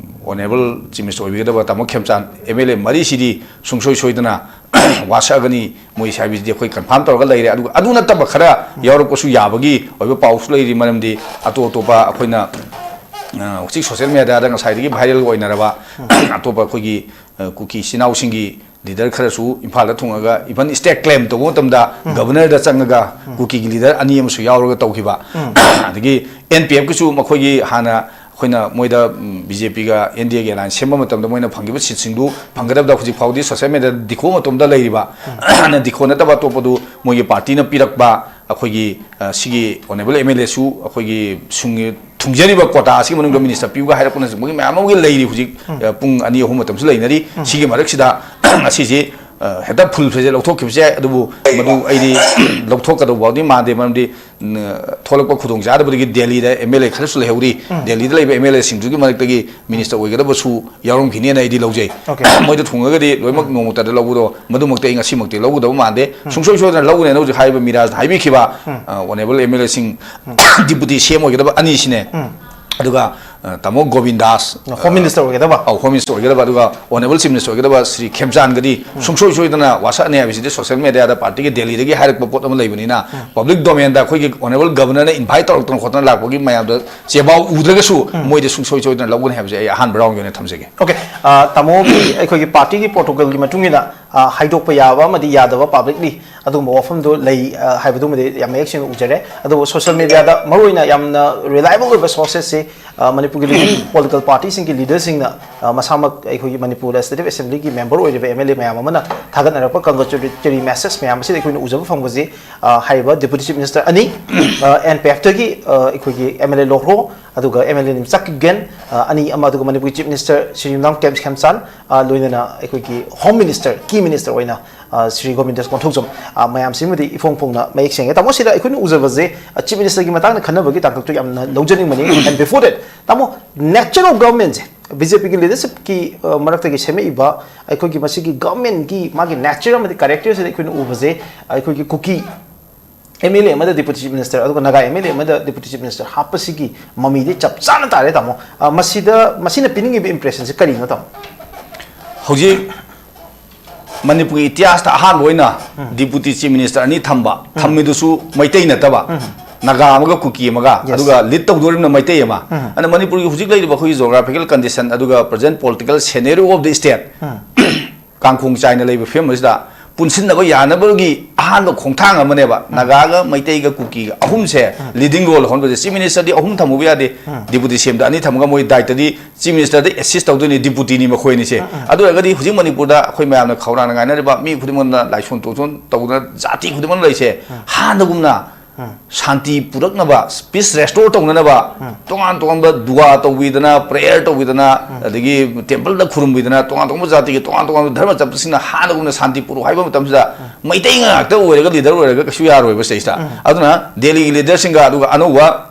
honourable chief minister ꯑꯣꯏꯕꯤꯒꯗꯕ ꯇꯥꯃꯣ ꯈꯦꯝꯆꯥꯟ, M L A ꯃꯔꯤꯁꯤꯗꯤ ꯁꯨꯡꯁꯣꯏ ꯁꯣꯏꯗꯅ ꯋꯥꯁꯛꯑꯒꯅꯤ ꯃꯣꯏꯁꯦ ꯍꯥꯏꯕꯁꯤꯗꯤ ꯑꯩꯈꯣꯏ confirm ꯇꯧꯔꯒ ꯂꯩꯔꯦ꯫ ꯑꯗꯨꯒ ꯑꯗꯨ ꯅꯠꯇꯕ ꯈꯔ ꯌꯥꯎꯔꯛꯄꯁꯨ ꯌꯥꯕꯒꯤ ꯑꯣꯏꯕ ꯄꯥꯎꯁꯨ ꯂꯩꯔꯤ꯫ ꯃꯔꯝꯗꯤ ꯑꯇꯣꯞ ꯑꯇꯣꯞꯄ ꯑꯩꯈꯣꯏꯅ, ꯑ, ꯍꯧꯖꯤꯛ social mediaꯗ ꯉꯁꯥꯏꯗꯒꯤ viral ꯑꯣꯏꯅꯔꯕ ꯑꯇꯣꯞꯄ ꯑꯩꯈꯣꯏꯒꯤ, ꯑ, ꯀꯨꯀꯤ ꯏꯆꯤꯟ ꯏꯅꯥꯎꯁꯤꯡꯒꯤ leader ꯈꯔꯁꯨ ꯏꯝꯐꯥꯜꯗ ꯊꯨꯡꯉꯒ even state claim ꯇꯧꯕ ꯃꯇꯝꯗ governorꯗ ꯆꯪꯉꯒ ꯀꯨꯀꯤꯒꯤ leader ꯑꯅꯤ ꯑꯃꯁꯨ ꯌꯥꯎꯔꯒ ꯇꯧꯈꯤꯕ꯫ ꯑꯗꯒꯤ N P Fꯀꯤꯁꯨ ꯃꯈꯣꯏꯒꯤ ꯍꯥꯟꯅ ꯑꯩꯈꯣꯏꯅ ꯃꯣꯏꯗ, ꯎꯝ, BJPꯒ NDAꯒꯤ alliance ꯁꯦꯝꯕ ꯃꯇꯝꯗ ꯃꯣꯏꯅ ꯐꯪꯈꯤꯕ seatꯁꯤꯡꯗꯨ ꯐꯪꯒꯗꯕꯗ ꯍꯧꯖꯤꯛ ꯐꯥꯎꯗꯤ social mediaꯗ ꯗꯤꯈꯣ ꯃꯇꯣꯝꯗ ꯂꯩꯔꯤꯕ, ꯍꯥꯟꯅ ꯗꯤꯈꯣ ꯅꯠꯇꯕ ꯑꯇꯣꯞꯄꯗꯨ ꯃꯣꯏꯒꯤ partyꯅ ꯄꯤꯔꯛꯄ, ꯑꯩꯈꯣꯏꯒꯤ, ꯑ, ꯁꯤꯒꯤ honourable M L Aꯁꯨ ꯑꯩꯈꯣꯏꯒꯤ ꯁꯨꯡꯒꯤ ꯊꯨꯡꯖꯔꯤꯕ quota ꯑꯁꯤꯒꯤ ꯃꯅꯨꯡꯗ minister ꯄꯤꯌꯨꯒ ꯍꯥꯏꯔꯛꯄꯅꯆꯤꯡꯕꯒꯤ ꯃꯌꯥꯝ ꯑꯃꯒꯤ ꯂꯩꯔꯤ꯫ ꯍꯧꯖꯤꯛ, ꯑ, ꯄꯨꯡ ꯑꯅꯤ ꯑꯍꯨꯝ ꯃꯇꯝꯁꯨ ꯂꯩꯅꯔꯤ꯫ ꯁꯤꯒꯤ ꯃꯔꯛꯁꯤꯗ ꯉꯁꯤꯁꯦ, ꯑ, ꯍꯦꯛꯇ full fledged ꯂꯧꯊꯣꯛꯈꯤꯕꯁꯨ ꯌꯥꯏ, ꯑꯗꯨꯕꯨ ꯃꯗꯨ ꯑꯩꯗꯤ ꯂꯧꯊꯣꯛꯀꯗꯧꯕ ꯐꯥꯎꯗꯤ ꯃꯥꯟꯗꯦ꯫ ꯃꯔꯝꯗꯤ, ꯎꯝ, ꯊꯣꯛꯂꯛꯄ ꯈꯨꯗꯣꯡꯆꯥꯗꯕꯗꯒꯤ ꯗꯦꯜꯂꯤꯗ M L A ꯈꯔꯁꯨ ꯂꯩꯍꯧꯔꯤ꯫ ꯗꯦꯜꯂꯤꯗ ꯂꯩꯕ M L Aꯁꯤꯡꯗꯨꯒꯤ ꯃꯔꯛꯇꯒꯤ minister ꯑꯣꯏꯒꯗꯕꯁꯨ ꯌꯥꯎꯔꯝꯈꯤꯅꯦꯅ ꯑꯩꯗꯤ ꯂꯧꯖꯩ꯫ ꯃꯣꯏꯗ ꯊꯨꯡꯉꯒꯗꯤ ꯂꯣꯏꯅꯃꯛ ꯅꯣꯡꯃꯇꯗ ꯂꯧꯕꯗꯣ ꯃꯗꯨꯃꯛꯇꯤ ꯑꯩ ꯉꯁꯤꯃꯛꯇꯤ ꯂꯧꯒꯗꯕ ꯃꯥꯟꯗꯦ꯫ ꯁꯨꯡꯁꯣꯏ ꯁꯣꯏꯗꯅ ꯂꯧꯒꯅꯦꯅ ꯍꯧꯖꯤꯛ ꯍꯥꯏꯔꯤꯕ ꯃꯤꯔꯥꯖꯅ ꯍꯥꯏꯕꯤꯈꯤꯕ, ꯑ, honourable M L Aꯁꯤꯡ, deputy C M ꯑꯣꯏꯒꯗꯕ ꯑꯅꯤꯁꯤꯅꯦ꯫ ꯑꯗꯨꯒ ꯑ, ꯇꯥꯃꯣ ꯒꯣꯕꯤꯟꯗꯥꯁ, ꯍꯣꯝ ꯃꯤꯅꯤꯁꯇꯔ ꯑꯣꯏꯒꯗꯕ꯫ ꯑꯧ, ꯍꯣꯝ ꯃꯤꯅꯤꯁꯇꯔ ꯑꯣꯏꯒꯗꯕ, ꯑꯗꯨꯒ ꯑꯣꯅꯔꯦꯕꯜ ꯆꯤꯐ ꯃꯤꯅꯤꯁꯇꯔ ꯑꯣꯏꯒꯗꯕ ꯁ꯭ꯔꯤ ꯈꯦꯝꯆꯥꯟꯒꯗꯤ ꯁꯨꯡꯁꯣꯏ ꯁꯣꯏꯗꯅ ꯋꯥꯁꯛꯑꯅꯤ ꯍꯥꯏꯕꯁꯤꯗꯤ ꯁꯣꯁꯤꯌꯦꯜ ꯃꯦꯗꯤꯌꯥꯗ ꯄꯥꯔꯇꯤꯒꯤ ꯗꯦꯜꯂꯤꯗꯒꯤ ꯍꯥꯏꯔꯛꯄ ꯄꯣꯠ ꯑꯃ ꯂꯩꯕꯅꯤꯅ, ꯄꯕ꯭ꯂꯤꯛ ꯗꯣꯃꯦꯟꯗ ꯑꯩꯈꯣꯏꯒꯤ ꯑꯣꯅꯔꯦꯕꯜ ꯒꯕꯔꯅꯔꯅ ꯏꯟꯚꯥꯏꯠ ꯇꯧꯔꯛꯇꯅ ꯈꯣꯠꯇꯅ ꯂꯥꯛꯄꯒꯤ ꯃꯌꯥꯝꯗꯣ ꯆꯦꯕꯥꯎ ꯎꯗ꯭ꯔꯒꯁꯨ ꯃꯣꯏꯗꯤ ꯁꯨꯡꯁꯣꯏ ꯁꯣꯏꯗꯅ ꯂꯧꯒꯅꯤ ꯍꯥꯏꯕꯁꯦ ꯑꯩ ꯑꯍꯥꯟꯕ ꯔꯥꯎꯟꯒꯤ ꯑꯣꯏꯅ ꯊꯝꯖꯒꯦ꯫ ꯑꯣꯀꯦ, ꯑ, ꯇꯥꯃꯣꯒꯤ ꯑꯩꯈꯣꯏꯒꯤ ꯄꯥꯔꯇꯤꯒꯤ ꯄ꯭ꯔꯣꯇꯣꯀꯣꯜꯒꯤ ꯃꯇꯨꯡ ꯏꯟꯅ, ꯑ, ꯍꯥꯏꯗꯣꯛꯄ ꯌꯥꯕ ꯑꯃꯗꯤ ꯌꯥꯗꯕ ꯄꯕ꯭ꯂꯤꯛꯂꯤ ꯑꯗꯨꯒꯨꯝꯕ ꯋꯥꯐꯝꯗꯣ ꯂꯩ, ꯑ, ꯍꯥꯏꯕꯗꯨꯃꯗꯤ ꯌꯥꯝ ꯃꯌꯦꯛ ꯁꯦꯡꯅ ꯎꯖꯔꯦ꯫ ꯑꯗꯨꯕꯨ ꯁꯣꯁꯤꯌꯦꯜ ꯃꯦꯗꯤꯌꯥꯗ ꯃꯔꯨꯑꯣꯏꯅ ꯌꯥꯝꯅ ꯔꯤꯂꯥꯏꯕꯜ ꯑꯣꯏꯕ ꯁꯣꯔꯁꯦꯁꯁꯤ, ꯑ, ꯃꯅꯤꯄꯨꯔꯒꯤ ꯂꯤꯗꯤꯡ ꯄꯣꯂꯤꯇꯤꯀꯦꯜ ꯄꯥꯔꯇꯤꯁꯤꯡꯒꯤ ꯂꯤꯗꯔꯁꯤꯡꯅ, ꯑ, ꯃꯁꯥꯃꯛ ꯑꯩꯈꯣꯏꯒꯤ ꯃꯅꯤꯄꯨꯔ ꯂꯦꯖꯤꯁꯂꯦꯇꯤꯚ ꯑꯦꯁꯦꯝꯕ꯭ꯂꯤꯒꯤ ꯃꯦꯝꯕꯔ ꯑꯣꯏꯔꯤꯕ ꯑꯦꯝ ꯑꯦꯜ ꯑꯦ ꯃꯌꯥꯝ ꯑꯃꯅ ꯊꯥꯒꯠꯅꯔꯛꯄ ꯀꯪꯒ꯭ꯔꯦꯆꯨꯂꯦꯇꯔꯤ ꯃꯦꯁꯦꯖ ꯃꯌꯥꯝ ꯑꯁꯤꯗ ꯑꯩꯈꯣꯏꯅ ꯎꯖꯕ ꯐꯪꯕꯁꯤ, ꯑ, ꯍꯥꯏꯔꯤꯕ ꯗꯦꯄꯨꯇꯤ ꯆꯤꯐ ꯃꯤꯅꯤꯁꯇꯔ ꯑꯅꯤ, ꯑ, ꯑꯦꯟ ꯄꯤ ꯑꯦꯐꯇꯒꯤ, ꯑ, ꯑꯩꯈꯣꯏꯒꯤ ꯑꯦꯝ ꯑꯦꯜ ꯑꯦ ꯂꯣꯍ꯭ꯔꯣ, ꯑꯗꯨꯒ ꯑꯦꯝ ꯑꯦꯜ ꯑꯦ ꯅꯤꯝꯆꯥꯛ ꯀꯤꯞꯒꯦꯟ, ꯑ, ꯑꯅꯤ ꯑꯃ, ꯑꯗꯨꯒ ꯃꯅꯤꯄꯨꯔꯒꯤ ꯆꯤꯐ ꯃꯤꯅꯤꯁꯇꯔ ꯁ꯭ꯔꯤ ꯌꯨꯝꯅꯥꯝ ꯈꯦꯝ-, ꯈꯦꯝꯆꯥꯟ, ꯑ, ꯂꯣꯏꯅꯅ ꯑꯩꯈꯣꯏꯒꯤ ꯍꯣꯝ ꯃꯤꯅꯤꯁꯇꯔ, ꯀꯤ ꯃꯤꯅꯤꯁꯇꯔ ꯑꯣꯏꯅ, ꯑ, ꯁ꯭ꯔꯤ ꯒꯣꯕꯤꯟꯗꯥꯁ ꯀꯣꯟꯊꯧꯖꯝ, ꯑ, ꯃꯌꯥꯝꯁꯤꯃꯗꯤ ꯏꯐꯣꯡ ꯐꯣꯡꯅ ꯃꯌꯦꯛ ꯁꯦꯡꯉꯦ꯫ ꯇꯥꯃꯣ, ꯁꯤꯗ ꯑꯩꯈꯣꯏꯅ ꯎꯖꯕꯁꯦ, ꯑ, ꯆꯤꯐ ꯃꯤꯅꯤꯁꯇꯔꯒꯤ ꯃꯇꯥꯡꯗ ꯈꯟꯅꯕꯒꯤ ꯇꯥꯡꯀꯛꯇꯨ ꯌꯥꯝꯅ ꯂꯧꯖꯅꯤꯡꯕꯅꯤ꯫ And before that, ꯇꯥꯃꯣ, ꯅꯦꯆꯔ ꯑꯣꯐ ꯒꯚꯔꯟꯃꯦꯟꯁꯦ, ꯕꯤ ꯖꯦ ꯄꯤꯒꯤ ꯂꯤꯗꯔꯁꯤꯞꯀꯤ, ꯑ, ꯃꯔꯛꯇꯒꯤ ꯁꯦꯝꯃꯛꯏꯕ ꯑꯩꯈꯣꯏꯒꯤ ꯃꯁꯤꯒꯤ ꯒꯚꯔꯟꯃꯦꯟꯒꯤ ꯃꯥꯒꯤ ꯅꯦꯆꯔ ꯑꯃꯗꯤ ꯀꯦꯔꯦꯛꯇꯔꯁꯤꯗ ꯑꯩꯈꯣꯏꯅ ꯎꯕꯁꯦ, ꯑꯩꯈꯣꯏꯒꯤ ꯀꯨꯀꯤ ꯑꯦꯝ ꯑꯦꯜ ꯑꯦ ꯑꯃꯗ ꯗꯤꯄꯨꯇꯤ ꯆꯤꯐ ꯃꯤꯅꯤꯁꯇꯔ, ꯑꯗꯨꯒ ꯅꯥꯒꯥ ꯑꯦꯝ ꯑꯦꯜ ꯑꯦ ꯑꯃꯗ ꯗꯤꯄꯨꯇꯤ ꯆꯤꯐ ꯃꯤꯅꯤꯁꯇꯔ ꯍꯥꯞꯄꯁꯤꯒꯤ ꯃꯃꯤꯗꯤ ꯆꯞ ꯆꯥꯅ ꯇꯥꯔꯦ, ꯇꯥꯃꯣ꯫ ꯑ, ꯃꯁꯤꯗ, ꯃꯁꯤꯅ ꯄꯤꯅꯤꯡꯉꯤꯕ ꯏꯝꯄ꯭ꯔꯦꯁꯟꯁꯦ ꯀꯔꯤꯅꯣ, ꯇꯥꯃꯣ? ꯍꯧꯖꯤꯛ ꯃꯅꯤꯄꯨꯔꯒꯤ ꯏꯇꯤꯍꯥꯁꯇ ꯑꯍꯥꯟꯕ ꯑꯣꯏꯅ ꯎꯝ꯫ ꯗꯤꯄꯨꯇꯤ ꯆꯤꯐ ꯃꯤꯅꯤꯁꯇꯔ ꯑꯅꯤ ꯊꯝꯕ, ꯎꯝ꯫ ꯊꯝꯃꯤꯗꯨꯁꯨ ꯃꯩꯇꯩ ꯅꯠꯇꯕ, ꯎꯝ꯫ ꯅꯥꯒꯥ ꯑꯃꯒ ꯀꯨꯀꯤ ꯑꯃꯒ, Yes꯫ ꯑꯗꯨꯒ ꯂꯤꯗ ꯇꯧꯗꯣꯔꯤꯕꯅ ꯃꯩꯇꯩ ꯑꯃ꯫ ꯎꯝ꯫ ꯑꯗꯨꯅ ꯃꯅꯤꯄꯨꯔꯒꯤ ꯍꯧꯖꯤꯛ ꯂꯩꯔꯤꯕ ꯑꯩꯈꯣꯏꯒꯤ geographical condition, ꯑꯗꯨꯒ present political scenario of the state, ꯎꯝ꯫ ꯀꯥꯡꯈꯣꯡ ꯆꯥꯏꯅ ꯂꯩꯕ ꯐꯤꯕꯝ ꯑꯁꯤꯗ ꯄꯨꯟꯁꯤꯟꯅꯕ ꯌꯥꯅꯕꯒꯤ ꯑꯍꯥꯟꯕ ꯈꯣꯡꯊꯥꯡ ꯑꯃꯅꯦꯕ꯫ ꯎꯝ꯫ ꯅꯥꯒꯥꯒ, ꯃꯩꯇꯩꯒ, ꯀꯨꯀꯤꯒ ꯑꯍꯨꯝꯁꯦ ꯎꯝ꯫ ꯂꯤꯗꯤꯡ ꯔꯣꯜ ꯂꯧꯍꯟꯕꯁꯦ꯫ ꯆꯤꯐ ꯃꯤꯅꯤꯁꯇꯔꯗꯤ ꯑꯍꯨꯝ ꯊꯝꯃꯨꯕ ꯌꯥꯗꯦ꯫ ꯎꯝ꯫ ꯗꯤꯄꯨꯇꯤ ꯁꯤ ꯑꯦꯝꯗ ꯑꯅꯤ ꯊꯝꯃꯒ ꯃꯣꯏ ꯗꯥꯏꯇꯗꯤ ꯆꯤꯐ ꯃꯤꯅꯤꯁꯇꯔꯗ ꯑꯦꯁꯤꯁ ꯇꯧꯗꯣꯏꯅꯤ, ꯗꯤꯄꯨꯇꯤꯅꯤ ꯃꯈꯣꯏꯅꯤꯁꯦ꯫ ꯎꯝ, ꯎꯝ꯫ ꯑꯗꯨ ꯑꯣꯏꯔꯒꯗꯤ ꯍꯧꯖꯤꯛ ꯃꯅꯤꯄꯨꯔꯗ ꯑꯩꯈꯣꯏ ꯃꯌꯥꯝꯅ ꯈꯧꯔꯥꯡꯅ ꯉꯥꯏꯅꯔꯤꯕ ꯃꯤ ꯈꯨꯗꯤꯡꯃꯛꯅ ꯂꯥꯏꯁꯣꯟ ꯇꯣꯡꯁꯣꯟ ꯇꯧꯗꯅ ꯖꯥꯇꯤ ꯈꯨꯗꯤꯡꯃꯛꯅ ꯂꯩꯁꯦ, ꯎꯝ꯫ ꯍꯥꯟꯅꯒꯨꯝꯅ ꯎꯝ꯫ ꯁꯥꯟꯇꯤ ꯄꯨꯔꯛꯅꯕ, ꯄꯤꯁ ꯔꯦꯁꯇꯣꯔ ꯇꯧꯅꯅꯕ, ꯎꯝ꯫ ꯇꯣꯉꯥꯟ ꯇꯣꯉꯥꯟꯕ ꯗꯨꯋꯥ ꯇꯧꯕꯤꯗꯅ, ꯄ꯭ꯔꯦꯌꯔ ꯇꯧꯕꯤꯗꯅ, ꯎꯝ꯫ ꯑꯗꯒꯤ ꯇꯦꯝꯄꯜꯗ ꯈꯨꯔꯨꯝꯕꯤꯗꯅ, ꯇꯣꯉꯥꯟ ꯇꯣꯉꯥꯟꯕ ꯖꯥꯇꯤꯒꯤ ꯇꯣꯉꯥꯟ ꯇꯣꯉꯥꯟꯕ ꯙꯔꯃ ꯆꯠꯄꯁꯤꯡꯅ ꯍꯥꯟꯅꯒꯨꯝꯅ ꯁꯥꯟꯇꯤ ꯄꯨꯔꯛꯎ ꯍꯥꯏꯕ ꯃꯇꯝꯁꯤꯗ, ꯎꯝ꯫ ꯃꯩꯇꯩ ꯉꯥꯛꯇ ꯑꯣꯏꯔꯒ ꯂꯤꯗꯔ ꯑꯣꯏꯔꯒ ꯀꯩꯁꯨ ꯌꯥꯔꯣꯏꯕ ꯁꯤꯗꯩꯁꯤꯗ꯫ ꯎꯝ꯫ ꯑꯗꯨꯅ ꯗꯦꯜꯂꯤꯒꯤ ꯂꯤꯗꯔꯁꯤꯡꯒ, ꯑꯗꯨꯒ ꯑꯅꯧꯕ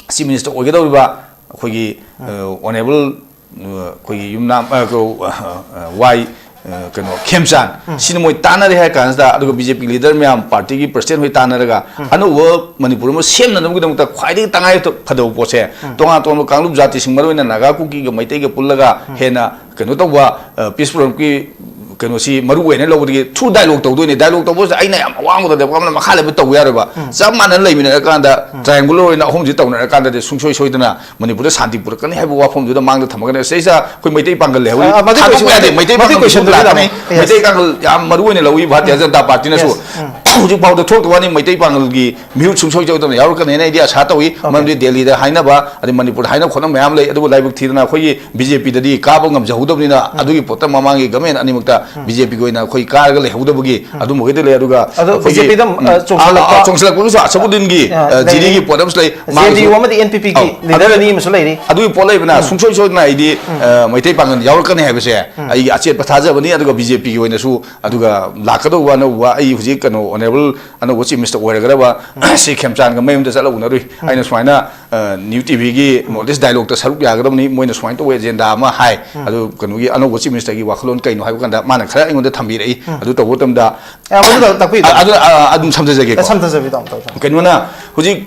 ꯆꯤꯐ ꯃꯤꯅꯤꯁꯇꯔ ꯑꯣꯏꯒꯗꯧꯔꯤꯕ ꯑꯩꯈꯣꯏꯒꯤ, ꯎꯝ꯫ ꯑ, ꯑꯣꯅꯔꯦꯕꯜ, ꯑ, ꯑꯩꯈꯣꯏꯒꯤ ꯌꯨꯝꯅꯥꯝ, ꯑ, ꯀ-, ꯑ, ꯑ, ꯋꯥꯏ ꯑ, ꯀꯩꯅꯣ, ꯈꯦꯝꯆꯥꯟ, ꯁꯤꯅ ꯃꯣꯏ ꯇꯥꯟꯅꯔꯦ ꯍꯥꯏ ꯀꯥꯟꯁꯤꯗ, ꯑꯗꯨꯒ ꯕꯤ ꯖꯦ ꯄꯤ ꯂꯤꯗꯔ ꯃꯌꯥꯝ, ꯄꯥꯔꯇꯤꯒꯤ ꯄ꯭ꯔꯁꯤꯗꯦꯟ ꯍꯣꯏ ꯇꯥꯟꯅꯔꯒ ꯑꯅꯧꯕ ꯃꯅꯤꯄꯨꯔ ꯑꯃ ꯁꯦꯝꯅꯅꯕꯒꯤꯗꯃꯛꯇ ꯈ꯭ꯋꯥꯏꯗꯒꯤ ꯇꯉꯥꯏ ꯐꯗꯕ ꯄꯣꯠꯁꯦ, ꯇꯣꯉꯥꯟ ꯇꯣꯉꯥꯟꯕ ꯀꯥꯡꯂꯨꯞ ꯖꯥꯇꯤꯁꯤꯡ, ꯃꯔꯨ ꯑꯣꯏꯅ ꯅꯥꯒꯥ, ꯀꯨꯀꯤꯒ ꯃꯩꯇꯩꯒ ꯄꯨꯜꯂꯒ ꯍꯦꯟꯅ ꯀꯩꯅꯣ ꯇꯧꯕ, ꯑ, ꯄꯤꯁ ꯄ꯭ꯔꯣꯒ꯭ꯔꯥꯝꯒꯤ ꯀꯩꯅꯣꯁꯤ ꯃꯔꯨ ꯑꯣꯏꯅ ꯂꯧꯕꯗꯒꯤ ꯊ꯭ꯔꯨ ꯗꯥꯏꯂꯣꯛ ꯇꯧꯗꯣꯏꯅꯦ꯫ ꯗꯥꯏꯂꯣꯛ ꯇꯧꯕꯁꯤꯗ ꯑꯩꯅ ꯌꯥꯝ ꯑꯋꯥꯡꯕꯗ ꯂꯩꯕ ꯑꯃꯅ ꯃꯈꯥ ꯂꯩꯕ ꯇꯧꯕ ꯌꯥꯔꯣꯏꯕ꯫ ꯆꯞ ꯃꯥꯟꯅꯅ ꯂꯩꯃꯤꯟꯅꯔꯀꯥꯟꯗ ꯇ꯭ꯔꯥꯏꯌꯦꯡꯒꯨꯂꯔ ꯑꯣꯏꯅ ꯑꯍꯨꯝꯁꯤ ꯇꯧꯅꯔꯀꯥꯟꯗꯗꯤ ꯁꯨꯡꯁꯣꯏ ꯁꯣꯏꯗꯅ ꯃꯅꯤꯄꯨꯔꯗ ꯁꯥꯟꯇꯤ ꯄꯨꯔꯛꯀꯅꯤ ꯍꯥꯏꯕ ꯋꯥꯐꯝꯗꯨꯗ ꯃꯥꯡꯗ ꯊꯝꯃꯒꯅꯦ꯫ ꯁꯤꯗꯩꯁꯤꯗ ꯑꯩꯈꯣꯏ ꯃꯩꯇꯩ ꯄꯥꯡꯒꯜ ꯂꯩꯍꯧꯔꯤ꯫ ꯑ, ꯃꯗꯨꯒꯤ ꯁꯥꯟꯗꯣꯛꯄ question-, ꯌꯥꯗꯦ꯫ ꯃꯩꯇꯩ ꯃꯗꯨꯒꯤ ꯄꯥꯡꯒꯜ question-ꯗꯨꯗꯤ ꯂꯥꯛꯀꯅꯤ꯫ ꯇꯥꯃꯣ, yes꯫ ꯃꯩꯇꯩ ꯄꯥꯡꯒꯜ ꯌꯥꯝ ꯃꯔꯨ ꯑꯣꯏꯅ ꯂꯧꯏ ꯚꯥꯔꯇꯤꯌ ꯎꯝ꯫ ꯖꯅꯇꯥ ꯄꯥꯔꯇꯤꯅꯁꯨ꯫ Yes꯫ ꯎꯝ꯫ ꯍꯧꯖꯤꯛ ꯐꯥꯎꯗ ꯊꯣꯛꯇꯕ ꯋꯥꯅꯤ, ꯃꯩꯇꯩ ꯄꯥꯡꯒꯜꯒꯤ ꯃꯤꯍꯨꯠ ꯁꯨꯡꯁꯣꯏ ꯁꯣꯏꯗꯅ ꯌꯥꯎꯔꯛꯀꯅꯦꯅ ꯑꯩꯗꯤ ꯑꯁꯥ ꯇꯧꯏ꯫ Okay꯫ ꯃꯔꯝꯗꯤ ꯗꯦꯜꯂꯤꯗ ꯍꯥꯏꯅꯕ, ꯑꯗꯩ ꯃꯅꯤꯄꯨꯔꯗ ꯍꯥꯏꯅ ꯈꯣꯠꯅꯕ ꯃꯌꯥꯝ ꯂꯩ, ꯑꯗꯨꯕꯨ ꯂꯥꯏꯕꯛ ꯊꯤꯗꯅ ꯑꯩꯈꯣꯏꯒꯤ ꯕꯤ ꯖꯦ ꯄꯤꯗꯗꯤ ꯀꯥꯕ ꯉꯝꯖꯍꯧꯗꯕꯅꯤꯅ, ꯎꯝ꯫ ꯑꯗꯨꯒꯤ ꯄꯣꯠꯇ ꯃꯃꯥꯡꯒꯤ ꯒꯃꯦꯟ ꯑꯅꯤꯃꯛꯇ ꯎꯝ꯫ ꯕꯤ ꯖꯦ ꯄꯤꯒꯤ ꯑꯣꯏꯅ ꯑꯩꯈꯣꯏ ꯀꯥꯔꯒ ꯂꯩꯍꯧꯗꯕꯒꯤ ꯎꯝ꯫ ꯑꯗꯨꯝꯕꯈꯩꯗꯤ ꯂꯩ꯫ ꯑꯗꯨꯒ ꯑꯗꯣ ꯑꯩꯈꯣꯏꯒꯤ, ꯕꯤ ꯖꯦ ꯄꯤꯗ, ꯎꯝ, ꯑ, ꯆꯣꯡꯁꯤꯜꯂꯛꯄ ꯑ, ꯑ, ꯆꯣꯡꯁꯤꯜꯂꯛꯄꯒꯤꯁꯨ ꯑꯁꯕꯨꯗꯤꯟꯒꯤ, ꯑ, ꯑ, ꯂꯩꯔꯤ꯫ ꯖꯤꯔꯤꯒꯤ ꯄꯣꯠ ꯑꯃꯁꯨ ꯂꯩ꯫ ꯖꯦ ꯗꯤ ꯌꯨ ꯃꯥꯒꯤꯁꯨ ꯑꯃꯗꯤ ꯑꯦꯟ ꯄꯤ ꯄꯤꯒꯤ ꯑꯧ, ꯂꯤꯗꯔ ꯑꯗꯨ, ꯑꯅꯤ ꯑꯃꯁꯨ ꯂꯩꯔꯤ꯫ ꯑꯗꯨꯒꯤ ꯄꯣꯠ ꯂꯩꯕꯅ ꯎꯝ꯫ ꯁꯨꯡꯁꯣꯏ ꯁꯣꯏꯗꯅ ꯑꯩꯗꯤ, ꯎꯝ꯫ ꯑ, ꯃꯩꯇꯩ ꯄꯥꯡꯒꯜ ꯌꯥꯎꯔꯛꯀꯅꯤ ꯍꯥꯏꯕꯁꯦ ꯎꯝ꯫ ꯑꯩꯒꯤ ꯑꯆꯦꯠꯄ ꯊꯥꯖꯕꯅꯤ꯫ ꯑꯗꯨꯒ ꯕꯤ ꯖꯦ ꯄꯤꯒꯤ ꯑꯣꯏꯅꯁꯨ, ꯑꯗꯨꯒ ꯂꯥꯛꯀꯗꯧꯕ ꯑꯅꯧꯕ, ꯑꯩ ꯍꯧꯖꯤꯛ ꯀꯩꯅꯣ, ꯑꯣꯅꯔꯦꯕꯜ ꯑꯅꯧꯕ ꯆꯤꯐ ꯃꯤꯅꯤꯁꯇꯔ ꯑꯣꯏꯔꯒꯗꯕ ꯎꯝ꯫ ꯁꯤ ꯈꯦꯝꯆꯥꯟꯒ ꯃꯌꯨꯝꯗ ꯆꯠꯂ ꯎꯅꯔꯨꯏ꯫ ꯎꯝ꯫ ꯑꯩꯅ ꯁꯨꯃꯥꯏꯅ, ꯑ, ꯅ꯭ꯌꯨ ꯇꯤ ꯚꯤꯒꯤ ꯎꯝ꯫ ꯅꯣꯔꯠ ꯏꯁ ꯗꯥꯏꯂꯣꯛꯇ ꯁꯔꯨꯛ ꯌꯥꯒꯗꯕꯅꯤ, ꯃꯣꯏꯅ ꯁꯨꯃꯥꯏꯅ ꯇꯧꯕ ꯑꯦꯖꯦꯟꯗꯥ ꯑꯃ ꯍꯥꯏ꯫ ꯎꯝ꯫ ꯑꯗꯨ ꯀꯩꯅꯣꯒꯤ ꯑꯅꯧꯕ ꯆꯤꯐ ꯃꯤꯅꯤꯁꯇꯔꯒꯤ ꯋꯥꯈꯜꯂꯣꯟ ꯀꯩꯅꯣ ꯍꯥꯏꯕ ꯀꯥꯟꯗ ꯃꯥꯅ ꯈꯔ ꯑꯩꯉꯣꯟꯗ ꯊꯝꯕꯤꯔꯛꯏ꯫ ꯎꯝ꯫ ꯑꯗꯨ ꯇꯧꯕ ꯃꯇꯝꯗ ꯑꯦ, ꯑꯗꯨꯗ ꯇꯥꯛꯄꯤꯌꯨ꯫ ꯑ-, ꯑꯗꯨ, ꯑ, ꯑꯗꯨꯝ ꯁꯝꯖꯖꯒꯦꯀꯣ꯫ ꯑꯦ, ꯁꯝꯊꯖꯕꯤꯌꯨ, ꯇꯥꯃꯣ, ꯇꯥꯃꯣ, ꯁꯝꯊꯖꯕꯤꯌꯨ꯫ ꯀꯩꯅꯣꯅ ꯍꯧꯖꯤꯛ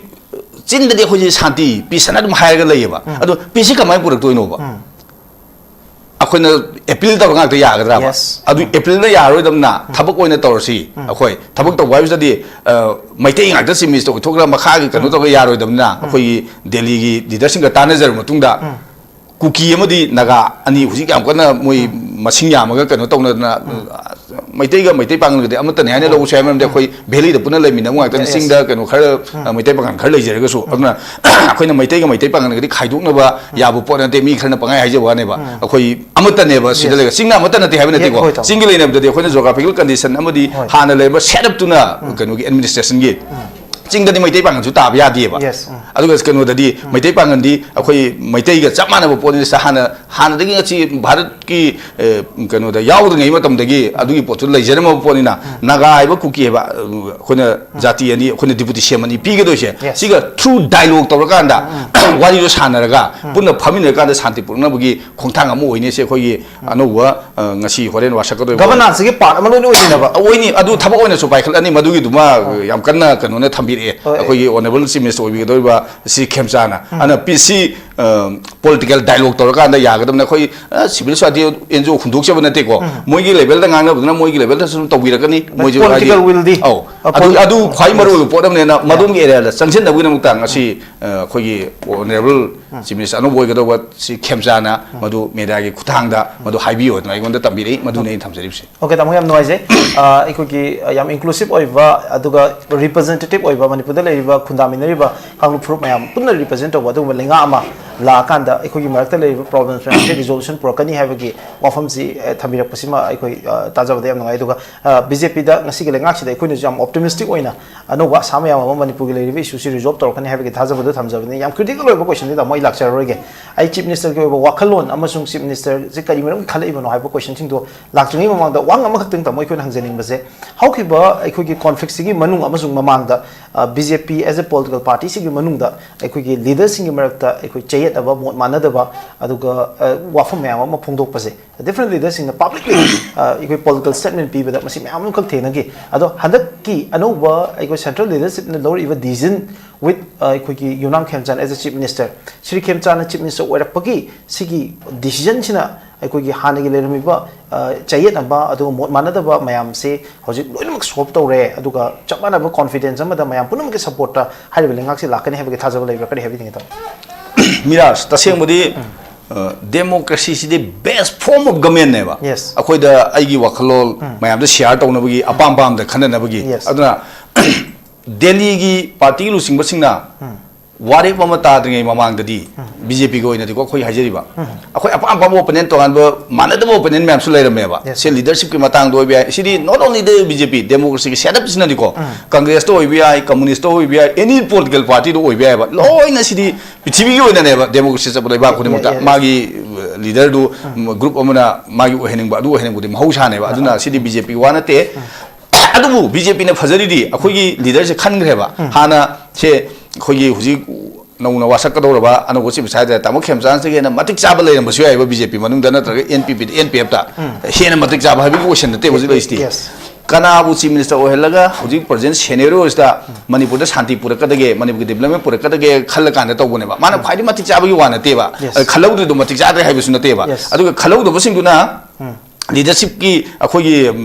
ꯆꯤꯟꯗꯗꯤ ꯑꯩꯈꯣꯏꯁꯦ ꯁꯥꯟꯇꯤ, ꯄꯤꯁ ꯍꯥꯏꯅ ꯑꯗꯨꯝ ꯍꯥꯏꯔꯒ ꯂꯩꯌꯦꯕ꯫ ꯎꯝ꯫ ꯑꯗꯣ ꯄꯤꯁꯁꯤ ꯀꯃꯥꯏꯅ ꯄꯨꯔꯛꯇꯣꯏꯅꯣꯕ? ꯎꯝ꯫ ꯑꯩꯈꯣꯏꯅ ꯑꯦꯄꯤꯜ ꯇꯧꯔ ꯉꯥꯛꯇ ꯌꯥꯒꯗ꯭ꯔꯥꯕ? Yes. ꯑꯗꯨ ꯎꯝ꯫ ꯑꯦꯄꯤꯜꯗ ꯌꯥꯔꯔꯣꯏꯗꯕꯅꯤꯅ ꯎꯝ꯫ ꯊꯕꯛ ꯑꯣꯏꯅ ꯇꯧꯔꯁꯤ꯫ ꯎꯝ꯫ ꯑꯩꯈꯣꯏ ꯊꯕꯛ ꯇꯧꯕ ꯍꯥꯏꯕꯁꯤꯗꯗꯤ, ꯑ, ꯃꯩꯇꯩ ꯉꯥꯛꯇ ꯆꯤꯐ ꯃꯤꯅꯤꯁꯇꯔ ꯑꯣꯏꯊꯣꯛꯈ꯭ꯔ ꯃꯈꯥꯒꯤ ꯀꯩꯅꯣ ꯎꯝ꯫ ꯇꯧꯔꯒ ꯌꯥꯔꯣꯏꯗꯕꯅꯤꯅ ꯎꯝ꯫ ꯑꯩꯈꯣꯏꯒꯤ ꯗꯦꯜꯂꯤꯒꯤ ꯂꯤꯗꯔꯁꯤꯡꯒ ꯇꯥꯟꯅꯖꯔꯕ ꯃꯇꯨꯡꯗ ꯎꯝ꯫ ꯀꯨꯀꯤ ꯑꯃꯗꯤ ꯅꯥꯒꯥ ꯑꯅꯤ ꯍꯧꯖꯤꯛ ꯌꯥꯝ ꯀꯟꯅ ꯃꯣꯏ ꯎꯝ꯫ ꯃꯁꯤꯡ ꯌꯥꯝꯃꯒ ꯀꯩꯅꯣ ꯇꯧꯅꯗꯅ, ꯎꯝ꯫ ꯃꯩꯇꯩꯒ ꯃꯩꯇꯩ ꯄꯥꯉꯜꯒꯗꯤ ꯑꯃꯠꯇꯅꯦ ꯍꯥꯏꯅ ꯎꯝ꯫ ꯂꯧꯕꯁꯨ ꯌꯥꯏ, ꯃꯔꯝꯗꯤ ꯎꯝ꯫ ꯑꯩꯈꯣꯏ ꯚꯦꯂꯤꯗ ꯄꯨꯟꯅ ꯂꯩꯃꯤꯟꯅꯕ ꯉꯥꯛꯇꯅꯤ, yes, yes꯫ ꯆꯤꯡꯗ ꯀꯩꯅꯣ ꯈꯔ, ꯎꯝ꯫ ꯑ, ꯃꯩꯇꯩ ꯄꯥꯉꯜ ꯈꯔ ꯂꯩꯖꯔꯒꯁꯨ꯫ ꯎꯝ꯫ ꯑꯗꯨꯅ ꯑꯩꯈꯣꯏꯅ ꯃꯩꯇꯩꯒ ꯃꯩꯇꯩ ꯄꯥꯉꯜꯒꯗꯤ ꯈꯥꯏꯗꯣꯛꯅꯕ ꯎꯝ꯫ ꯌꯥꯕ ꯄꯣꯠ ꯅꯠꯇꯦ, ꯃꯤ ꯈꯔꯅ ꯄꯪꯍꯥꯏ ꯍꯥꯏꯖꯕ ꯋꯥꯅꯦꯕ꯫ ꯎꯝ꯫ ꯑꯩꯈꯣꯏ ꯑꯃꯠꯇꯅꯦꯕ ꯁꯤꯗ, yes, ꯂꯩꯔꯒ꯫ ꯆꯤꯡꯅ ꯑꯃꯠꯇ ꯅꯠꯇꯦ ꯍꯥꯏꯕ ꯅꯠꯇꯦꯀꯣ꯫ ꯍꯣꯏ, ꯇꯥꯃꯣ꯫ ꯆꯤꯡꯒꯤ ꯂꯩꯅꯕꯗꯗꯤ ꯑꯩꯈꯣꯏꯅ geographical condition ꯑꯃꯗꯤ ꯍꯣꯏ꯫ ꯍꯥꯟꯅ ꯂꯩꯔꯝꯕ setup ꯇꯨꯅ ꯎꯝ꯫ ꯀꯩꯅꯣꯒꯤ administration ꯒꯤ ꯎꯝ꯫ ꯆꯤꯡꯗꯗꯤ ꯃꯩꯇꯩ ꯄꯥꯉꯜꯁꯨ ꯇꯥꯕ ꯌꯥꯗꯦꯕ꯫ Yes, ꯎꯝ꯫ ꯑꯗꯨꯒ ꯀꯩꯅꯣꯗꯗꯤ ꯎꯝ꯫ ꯃꯩꯇꯩ ꯄꯥꯉꯜꯗꯤ ꯑꯩꯈꯣꯏ ꯃꯩꯇꯩꯒ ꯆꯞ ꯃꯥꯟꯅꯕ ꯄꯣꯠꯅꯤ, ꯁꯤꯗ ꯍꯥꯟꯅ ꯍꯥꯟꯅꯗꯒꯤ ꯉꯁꯤ ꯚꯥꯔꯠꯀꯤ, ꯑꯦ, ꯀꯩꯅꯣꯗ ꯌꯥꯎꯗ꯭ꯔꯤꯉꯩ ꯃꯇꯝꯗꯒꯤ ꯑꯗꯨꯒꯤ ꯄꯣꯠꯇꯨ ꯂꯩꯖꯔꯝꯃꯕ ꯄꯣꯠꯅꯤꯅ, ꯅꯥꯒꯥ ꯍꯥꯏꯕ ꯀꯨꯀꯤ ꯍꯥꯏꯕ, ꯑ, ꯑꯩꯈꯣꯏꯅ ꯖꯥꯇꯤ ꯑꯅꯤ, ꯑꯩꯈꯣꯏꯅ ꯗꯤꯄꯨꯇꯤ ꯁꯤ ꯑꯦꯝ ꯑꯅꯤ ꯄꯤꯒꯗꯣꯏꯁꯦ, Yes. ꯁꯤꯒ through dialogue ꯇꯧꯔꯀꯥꯟꯗ ꯋꯥꯔꯤꯗꯣ ꯁꯥꯟꯅꯔꯒ ꯄꯨꯟꯅ ꯐꯝꯃꯤꯟꯅꯔꯀꯥꯟꯗ ꯁꯥꯟꯇꯤ ꯄꯨꯔꯛꯅꯕꯒꯤ ꯈꯣꯡꯊꯥꯡ ꯑꯃ ꯑꯣꯏꯅꯤ꯫ ꯁꯤ ꯑꯩꯈꯣꯏꯒꯤ ꯑꯅꯧꯕ, ꯑ, ꯉꯁꯤ ꯍꯣꯔꯦꯟ ꯋꯥꯁꯛꯀꯗꯣꯏꯕ꯫ Governance ꯁꯤꯒꯤ part ꯑꯃ ꯂꯣꯏꯅ ꯑꯣꯏꯅꯤꯅꯕ꯫ ꯑꯣꯏꯅꯤ, ꯑꯗꯨ ꯊꯕꯛ ꯑꯣꯏꯅꯁꯨ ꯄꯥꯏꯈꯠꯂꯅꯤ꯫ ꯃꯗꯨꯒꯤꯗꯨꯃ ꯌꯥꯝ ꯀꯟꯅ ꯀꯩꯅꯣꯅ ꯊꯝꯕꯤꯔꯛꯑꯦ꯫ ꯍꯣꯏ꯫ ꯑꯩꯈꯣꯏꯒꯤ honourable chief minister ꯑꯣꯏꯕꯤꯒꯗꯧꯔꯤꯕ ꯁꯤ ꯈꯦꯝꯆꯥꯅ꯫ ꯑꯗꯨꯅ ꯄꯤ ꯁꯤ, ꯑ, political dialogue ꯇꯧꯔꯀꯥꯟꯗ ꯌꯥꯒꯗꯕꯅꯤ꯫ ꯑꯩꯈꯣꯏ, ꯑ, civil society N G O ꯍꯨꯟꯗꯣꯛꯆꯕ ꯅꯠꯇꯦꯀꯣ꯫ ꯃꯣꯏꯒꯤ level ꯗ ꯉꯥꯡꯅꯕꯗꯨꯅ ꯃꯣꯏꯒꯤ level ꯗꯁꯨ ꯑꯗꯨꯝ ꯇꯧꯕꯤꯔꯛꯀꯅꯤ꯫ But ꯃꯣꯏꯁꯨ ꯍꯥꯏꯗꯤ, political will ꯗꯤ, ꯑꯧ, ꯑ, ꯑꯗꯨ, pol-, ꯑꯗꯨ ꯈ꯭ꯋꯥꯏ Yes. ꯃꯔꯨꯑꯣꯏꯕ ꯄꯣꯠ ꯑꯃꯅꯦꯅ ꯃꯗꯣꯝꯒꯤ area ꯗ ꯆꯪꯁꯤꯟꯅꯕꯒꯤꯗꯃꯛꯇ ꯉꯁꯤ, ꯑ, ꯑꯩꯈꯣꯏꯒꯤ honourable chief minister ꯑꯅꯧꯕ ꯑꯣꯏꯒꯗꯧꯕ ꯁꯤ ꯈꯦꯝꯆꯥꯅ ꯃꯗꯨ media ꯒꯤ ꯈꯨꯠꯊꯥꯡꯗ ꯃꯗꯨ ꯍꯥꯏꯕꯤꯌꯨ ꯍꯥꯏꯗꯅ ꯑꯩꯉꯣꯟꯗ ꯇꯝꯕꯤꯔꯛꯏ꯫ ꯃꯗꯨꯅꯤ ꯑꯩꯅ ꯊꯝꯖꯔꯤꯕꯁꯦ꯫ Okay, ꯇꯥꯃꯣ, ꯌꯥꯝ ꯅꯨꯡꯉꯥꯏꯖꯩ꯫ ꯑ, ꯑꯩꯈꯣꯏꯒꯤ, ꯑ, ꯌꯥꯝ inclusive ꯑꯣꯏꯕ, ꯑꯗꯨꯒ representative ꯑꯣꯏꯕ, ꯃꯅꯤꯄꯨꯔꯗ ꯂꯩꯔꯤꯕ ꯈꯨꯟꯗꯥꯃꯤꯟꯅꯔꯤꯕ ꯀꯥꯡꯂꯨꯞ ꯐꯨꯔꯨꯞ ꯃꯌꯥꯝ ꯄꯨꯟꯅ represent ꯇꯧꯕ ꯑꯗꯨꯒꯨꯝꯕ ꯂꯩꯉꯥꯛ ꯑꯃ ꯂꯥꯛꯑꯀꯥꯟꯗ ꯑꯩꯈꯣꯏꯒꯤ ꯃꯔꯛꯇ ꯂꯩꯔꯤꯕ problems ꯃꯌꯥꯝꯁꯦ resolution ꯄꯨꯔꯛꯀꯅꯤ ꯍꯥꯏꯕꯒꯤ ꯋꯥꯐꯝꯁꯤ, ꯑ, ꯊꯝꯕꯤꯔꯛꯄꯁꯤꯃ ꯑꯩꯈꯣꯏ, ꯑ, ꯇꯥꯖꯕꯗ ꯌꯥꯝ ꯅꯨꯡꯉꯥꯏ꯫ ꯑꯗꯨꯒ, ꯑ, B J P ꯗ ꯉꯁꯤꯒꯤ ꯂꯩꯉꯥꯛꯁꯤꯗ ꯑꯩꯈꯣꯏꯅꯁꯨ ꯌꯥꯝ optimistic ꯑꯣꯏꯅ ꯑꯅꯧꯕ ꯑꯁꯥ ꯃꯌꯥꯝ ꯑꯃ ꯃꯅꯤꯄꯨꯔꯒꯤ ꯂꯩꯔꯤꯕ issue ꯁꯤ resolve ꯇꯧꯔꯛꯀꯅꯤ ꯍꯥꯏꯕꯒꯤ ꯊꯥꯖꯕꯗꯨ ꯊꯝꯖꯕꯅꯤ꯫ ꯌꯥꯝ critical ꯑꯣꯏꯕ question ꯅꯤ, ꯇꯥꯃꯣ, ꯑꯩ ꯂꯥꯛꯆꯔꯔꯣꯏꯒꯦ꯫ ꯑꯩ chief minister ꯒꯤ ꯑꯣꯏꯕ ꯋꯥꯈꯜꯂꯣꯟ ꯑꯃꯁꯨꯡ chief minister ꯁꯤ ꯀꯔꯤ ꯃꯔꯝ ꯈꯜꯂꯛꯏꯕꯅꯣ ꯍꯥꯏꯕ question ꯁꯤꯡꯗꯣ ꯂꯥꯛꯇ꯭ꯔꯤꯉꯩ ꯃꯃꯥꯡꯗ ꯋꯥꯍꯪ ꯑꯃꯈꯛꯇꯪ ꯇꯥꯃꯣ ꯑꯩꯈꯣꯏꯅ ꯍꯪꯖꯅꯤꯡꯕꯁꯦ, ꯍꯧꯈꯤꯕ ꯑꯩꯈꯣꯏꯒꯤ conflict ꯁꯤꯒꯤ ꯃꯅꯨꯡ ꯑꯃꯁꯨꯡ ꯃꯃꯥꯡꯗ, ꯑ, B J P as a political party ꯁꯤꯒꯤ ꯃꯅꯨꯡꯗ ꯑꯩꯈꯣꯏꯒꯤ leader ꯁꯤꯡꯒꯤ ꯃꯔꯛꯇ ꯑꯩꯈꯣꯏ ꯆꯌꯦꯠꯅꯕ, ꯃꯣꯠ ꯃꯥꯟꯅꯗꯕ, ꯑꯗꯨꯒ, ꯑ, ꯋꯥꯐꯝ ꯃꯌꯥꯝ ꯑꯃ ꯐꯣꯡꯗꯣꯛꯄꯁꯦ different leader ꯁꯤꯡꯅ publicly, ꯑ, ꯑꯩꯈꯣꯏ political statement ꯄꯤꯕꯗ ꯃꯁꯤ ꯃꯌꯥꯝ ꯑꯃꯈꯛ ꯊꯦꯡꯅꯈꯤ꯫ ꯑꯗꯣ ꯍꯟꯗꯛꯀꯤ ꯑꯅꯧꯕ ꯑꯩꯈꯣꯏ central leadership ꯅ ꯂꯧꯔꯛꯏꯕ decision with, ꯑ, ꯑꯩꯈꯣꯏꯒꯤ ꯌꯨꯝꯅꯥꯝ ꯈꯦꯝꯆꯥꯟ as a chief minister, Shri ꯈꯦꯝꯆꯥꯟꯅ chief minister ꯑꯣꯏꯔꯛꯄꯒꯤ ꯁꯤꯒꯤ decision ꯁꯤꯅ ꯑꯩꯈꯣꯏꯒꯤ ꯍꯥꯟꯅꯒꯤ ꯂꯩꯔꯝꯃꯤꯕ, ꯑ, ꯆꯌꯦꯠꯅꯕ ꯑꯗꯨꯒ ꯃꯣꯠ ꯃꯥꯟꯅꯗꯕ ꯃꯌꯥꯝꯁꯦ ꯍꯧꯖꯤꯛ ꯂꯣꯏꯅꯃꯛ solve ꯇꯧꯔꯦ, ꯑꯗꯨꯒ ꯆꯞ ꯃꯥꯟꯅꯕ confidence ꯑꯃꯗ ꯃꯌꯥꯝ ꯄꯨꯝꯅꯃꯛꯀꯤ support ꯇ ꯍꯥꯏꯔꯤꯕ ꯂꯩꯉꯥꯛꯁꯤ ꯂꯥꯛꯀꯅꯤ ꯍꯥꯏꯕꯒꯤ ꯊꯥꯖꯕ ꯂꯩꯕ꯭ꯔꯥ? ꯀꯔꯤ ꯍꯥꯏꯕꯤꯅꯤꯡꯉꯤ, ꯇꯥꯃꯣ? ꯃꯤꯔꯥꯖ, ꯇꯁꯦꯡꯕꯗꯤ, ꯑ, democracy CD best form of government ꯅꯦꯕ꯫ Yes. ꯑꯩꯈꯣꯏꯗ ꯑꯩꯒꯤ ꯋꯥꯈꯜꯂꯣꯟ ꯃꯌꯥꯝꯗ share ꯇꯧꯅꯕꯒꯤ, ꯑꯄꯥꯝ ꯄꯥꯝꯗ ꯈꯟꯅꯅꯕꯒꯤ꯫ Yes. ꯑꯗꯨꯅ ꯗꯦꯜꯂꯤꯒꯤ party ꯂꯨꯆꯤꯡꯕꯁꯤꯡꯅ ꯋꯥꯔꯦꯞ ꯑꯃ ꯇꯥꯗ꯭ꯔꯤꯉꯩ ꯃꯃꯥꯡꯗꯗꯤ, ꯎꯝ꯫ B J P ꯒꯤ ꯑꯣꯏꯅꯗꯤꯀꯣ, ꯑꯩꯈꯣꯏ ꯍꯥꯏꯖꯔꯤꯕ, ꯎꯝ꯫ ꯑꯩꯈꯣꯏ ꯑꯄꯥꯝ ꯑꯄꯥꯝꯕ opponent, ꯇꯣꯉꯥꯟꯕ ꯃꯥꯟꯅꯗꯕ opponent ꯃꯌꯥꯝꯁꯨ ꯂꯩꯔꯝꯃꯦꯕ꯫ Yes, ꯁꯤ sir. Leadership ꯀꯤ ꯃꯇꯥꯡꯗ ꯑꯣꯏꯕ ꯌꯥꯏ꯫ ꯁꯤꯗꯤ not only the B J P, democracy ꯒꯤ setup ꯁꯤꯅꯗꯤꯀꯣ, ꯎꯝ꯫ Congress ꯇ ꯑꯣꯏꯕ ꯌꯥꯏ, Communist ꯇ ꯑꯣꯏꯕ ꯌꯥꯏ, any political party ꯗ ꯑꯣꯏꯕ ꯌꯥꯏꯕ꯫ ꯂꯣꯏꯅ ꯁꯤꯗꯤ ꯄ꯭ꯔꯤꯊꯤꯕꯤꯒꯤ ꯑꯣꯏꯅꯅꯦꯕ, democracy ꯆꯠꯄ ꯂꯩꯕꯥꯛ ꯈꯨꯗꯤꯡꯃꯛꯇ꯫ Yeah, yeah, yeah. ꯃꯥꯒꯤ ꯂꯤꯗꯔꯗꯨ ꯒ꯭ꯔꯨꯞ ꯑꯃꯅ ꯃꯥꯒꯤ ꯑꯣꯏꯍꯟꯅꯤꯡꯕ, ꯑꯗꯨ ꯑꯣꯏꯍꯟꯅꯤꯡꯕꯗꯤ ꯃꯍꯧꯁꯥꯅꯦꯕ꯫ ꯑꯗꯨꯅ ꯁꯤꯗꯤ ꯕꯤ ꯖꯦ ꯄꯤ ꯋꯥ ꯅꯠꯇꯦ꯫ ꯑꯗꯨꯕꯨ ꯕꯤ ꯖꯦ ꯄꯤꯅ ꯐꯖꯔꯤꯗꯤ ꯑꯩꯈꯣꯏꯒꯤ ꯂꯤꯗꯔꯁꯦ ꯈꯟꯈ꯭ꯔꯦꯕ꯫ ꯍꯥꯟꯅ ꯁꯦ ꯑꯩꯈꯣꯏꯒꯤ ꯍꯧꯖꯤꯛ ꯅꯧꯅ ꯋꯥꯁꯛꯀꯗꯧꯔꯕ ꯑꯅꯧꯕ ꯆꯤꯞ ꯃꯤꯅꯤꯁꯇꯔ ꯍꯥꯏꯇꯥꯔꯦ, ꯇꯥꯃꯣ ꯈꯦꯝꯆꯥꯟꯁꯤꯗꯒꯤ ꯍꯦꯟꯅ ꯃꯇꯤꯛ ꯆꯥꯕ ꯂꯩꯔꯝꯕꯁꯨ ꯌꯥꯏꯑꯕ ꯕꯤ ꯖꯦ ꯄꯤ ꯃꯅꯨꯡꯗ, ꯅꯠꯇ꯭ꯔꯒ ꯑꯦꯟ ꯄꯤ ꯄꯤꯗ, ꯑꯦꯟ ꯄꯤ ꯑꯦꯐꯇ ꯍꯦꯟꯅ ꯃꯇꯤꯛ ꯆꯥꯕ ꯍꯥꯏꯕꯒꯤ ꯀꯣꯏꯁꯟ ꯅꯠꯇꯦꯕ ꯍꯧꯖꯤꯛ ꯂꯩꯔꯤꯁꯤꯗꯤ꯫ ꯀꯅꯥꯕꯨ ꯆꯤꯞ ꯃꯤꯅꯤꯁꯇꯔ ꯑꯣꯏꯍꯜꯂꯒ ꯍꯧꯖꯤꯛ ꯄ꯭ꯔꯖꯦꯟ ꯁꯦꯅꯦꯔꯤꯑꯣꯁꯤꯗ ꯃꯅꯤꯄꯨꯔꯗ ꯁꯥꯟꯇꯤ ꯄꯨꯔꯛꯀꯗꯒꯦ, ꯃꯅꯤꯄꯨꯔꯒꯤ ꯗꯤꯕ꯭ꯂꯞꯃꯦꯟ ꯄꯨꯔꯛꯀꯗꯒꯦ ꯈꯜꯂ ꯀꯥꯟꯗ ꯇꯧꯕꯅꯦꯕ꯫ ꯃꯥꯅ ꯈ꯭ꯋꯥꯏꯗꯒꯤ ꯃꯇꯤꯛ ꯆꯥꯕꯒꯤ ꯋꯥ ꯅꯠꯇꯦꯕ꯫ ꯑꯗ ꯈꯜꯍꯧꯗ꯭ꯔꯤꯗꯣ ꯃꯇꯤꯛ ꯆꯥꯗ꯭ꯔꯦ ꯍꯥꯏꯕꯁꯨ ꯅꯠꯇꯦꯕ꯫ ꯑꯗꯨꯒ ꯈꯜꯍꯧꯗꯕꯁꯤꯡꯗꯨꯅ ꯂꯤꯗꯔꯁꯤꯞꯀꯤ ꯑꯩꯈꯣꯏꯒꯤ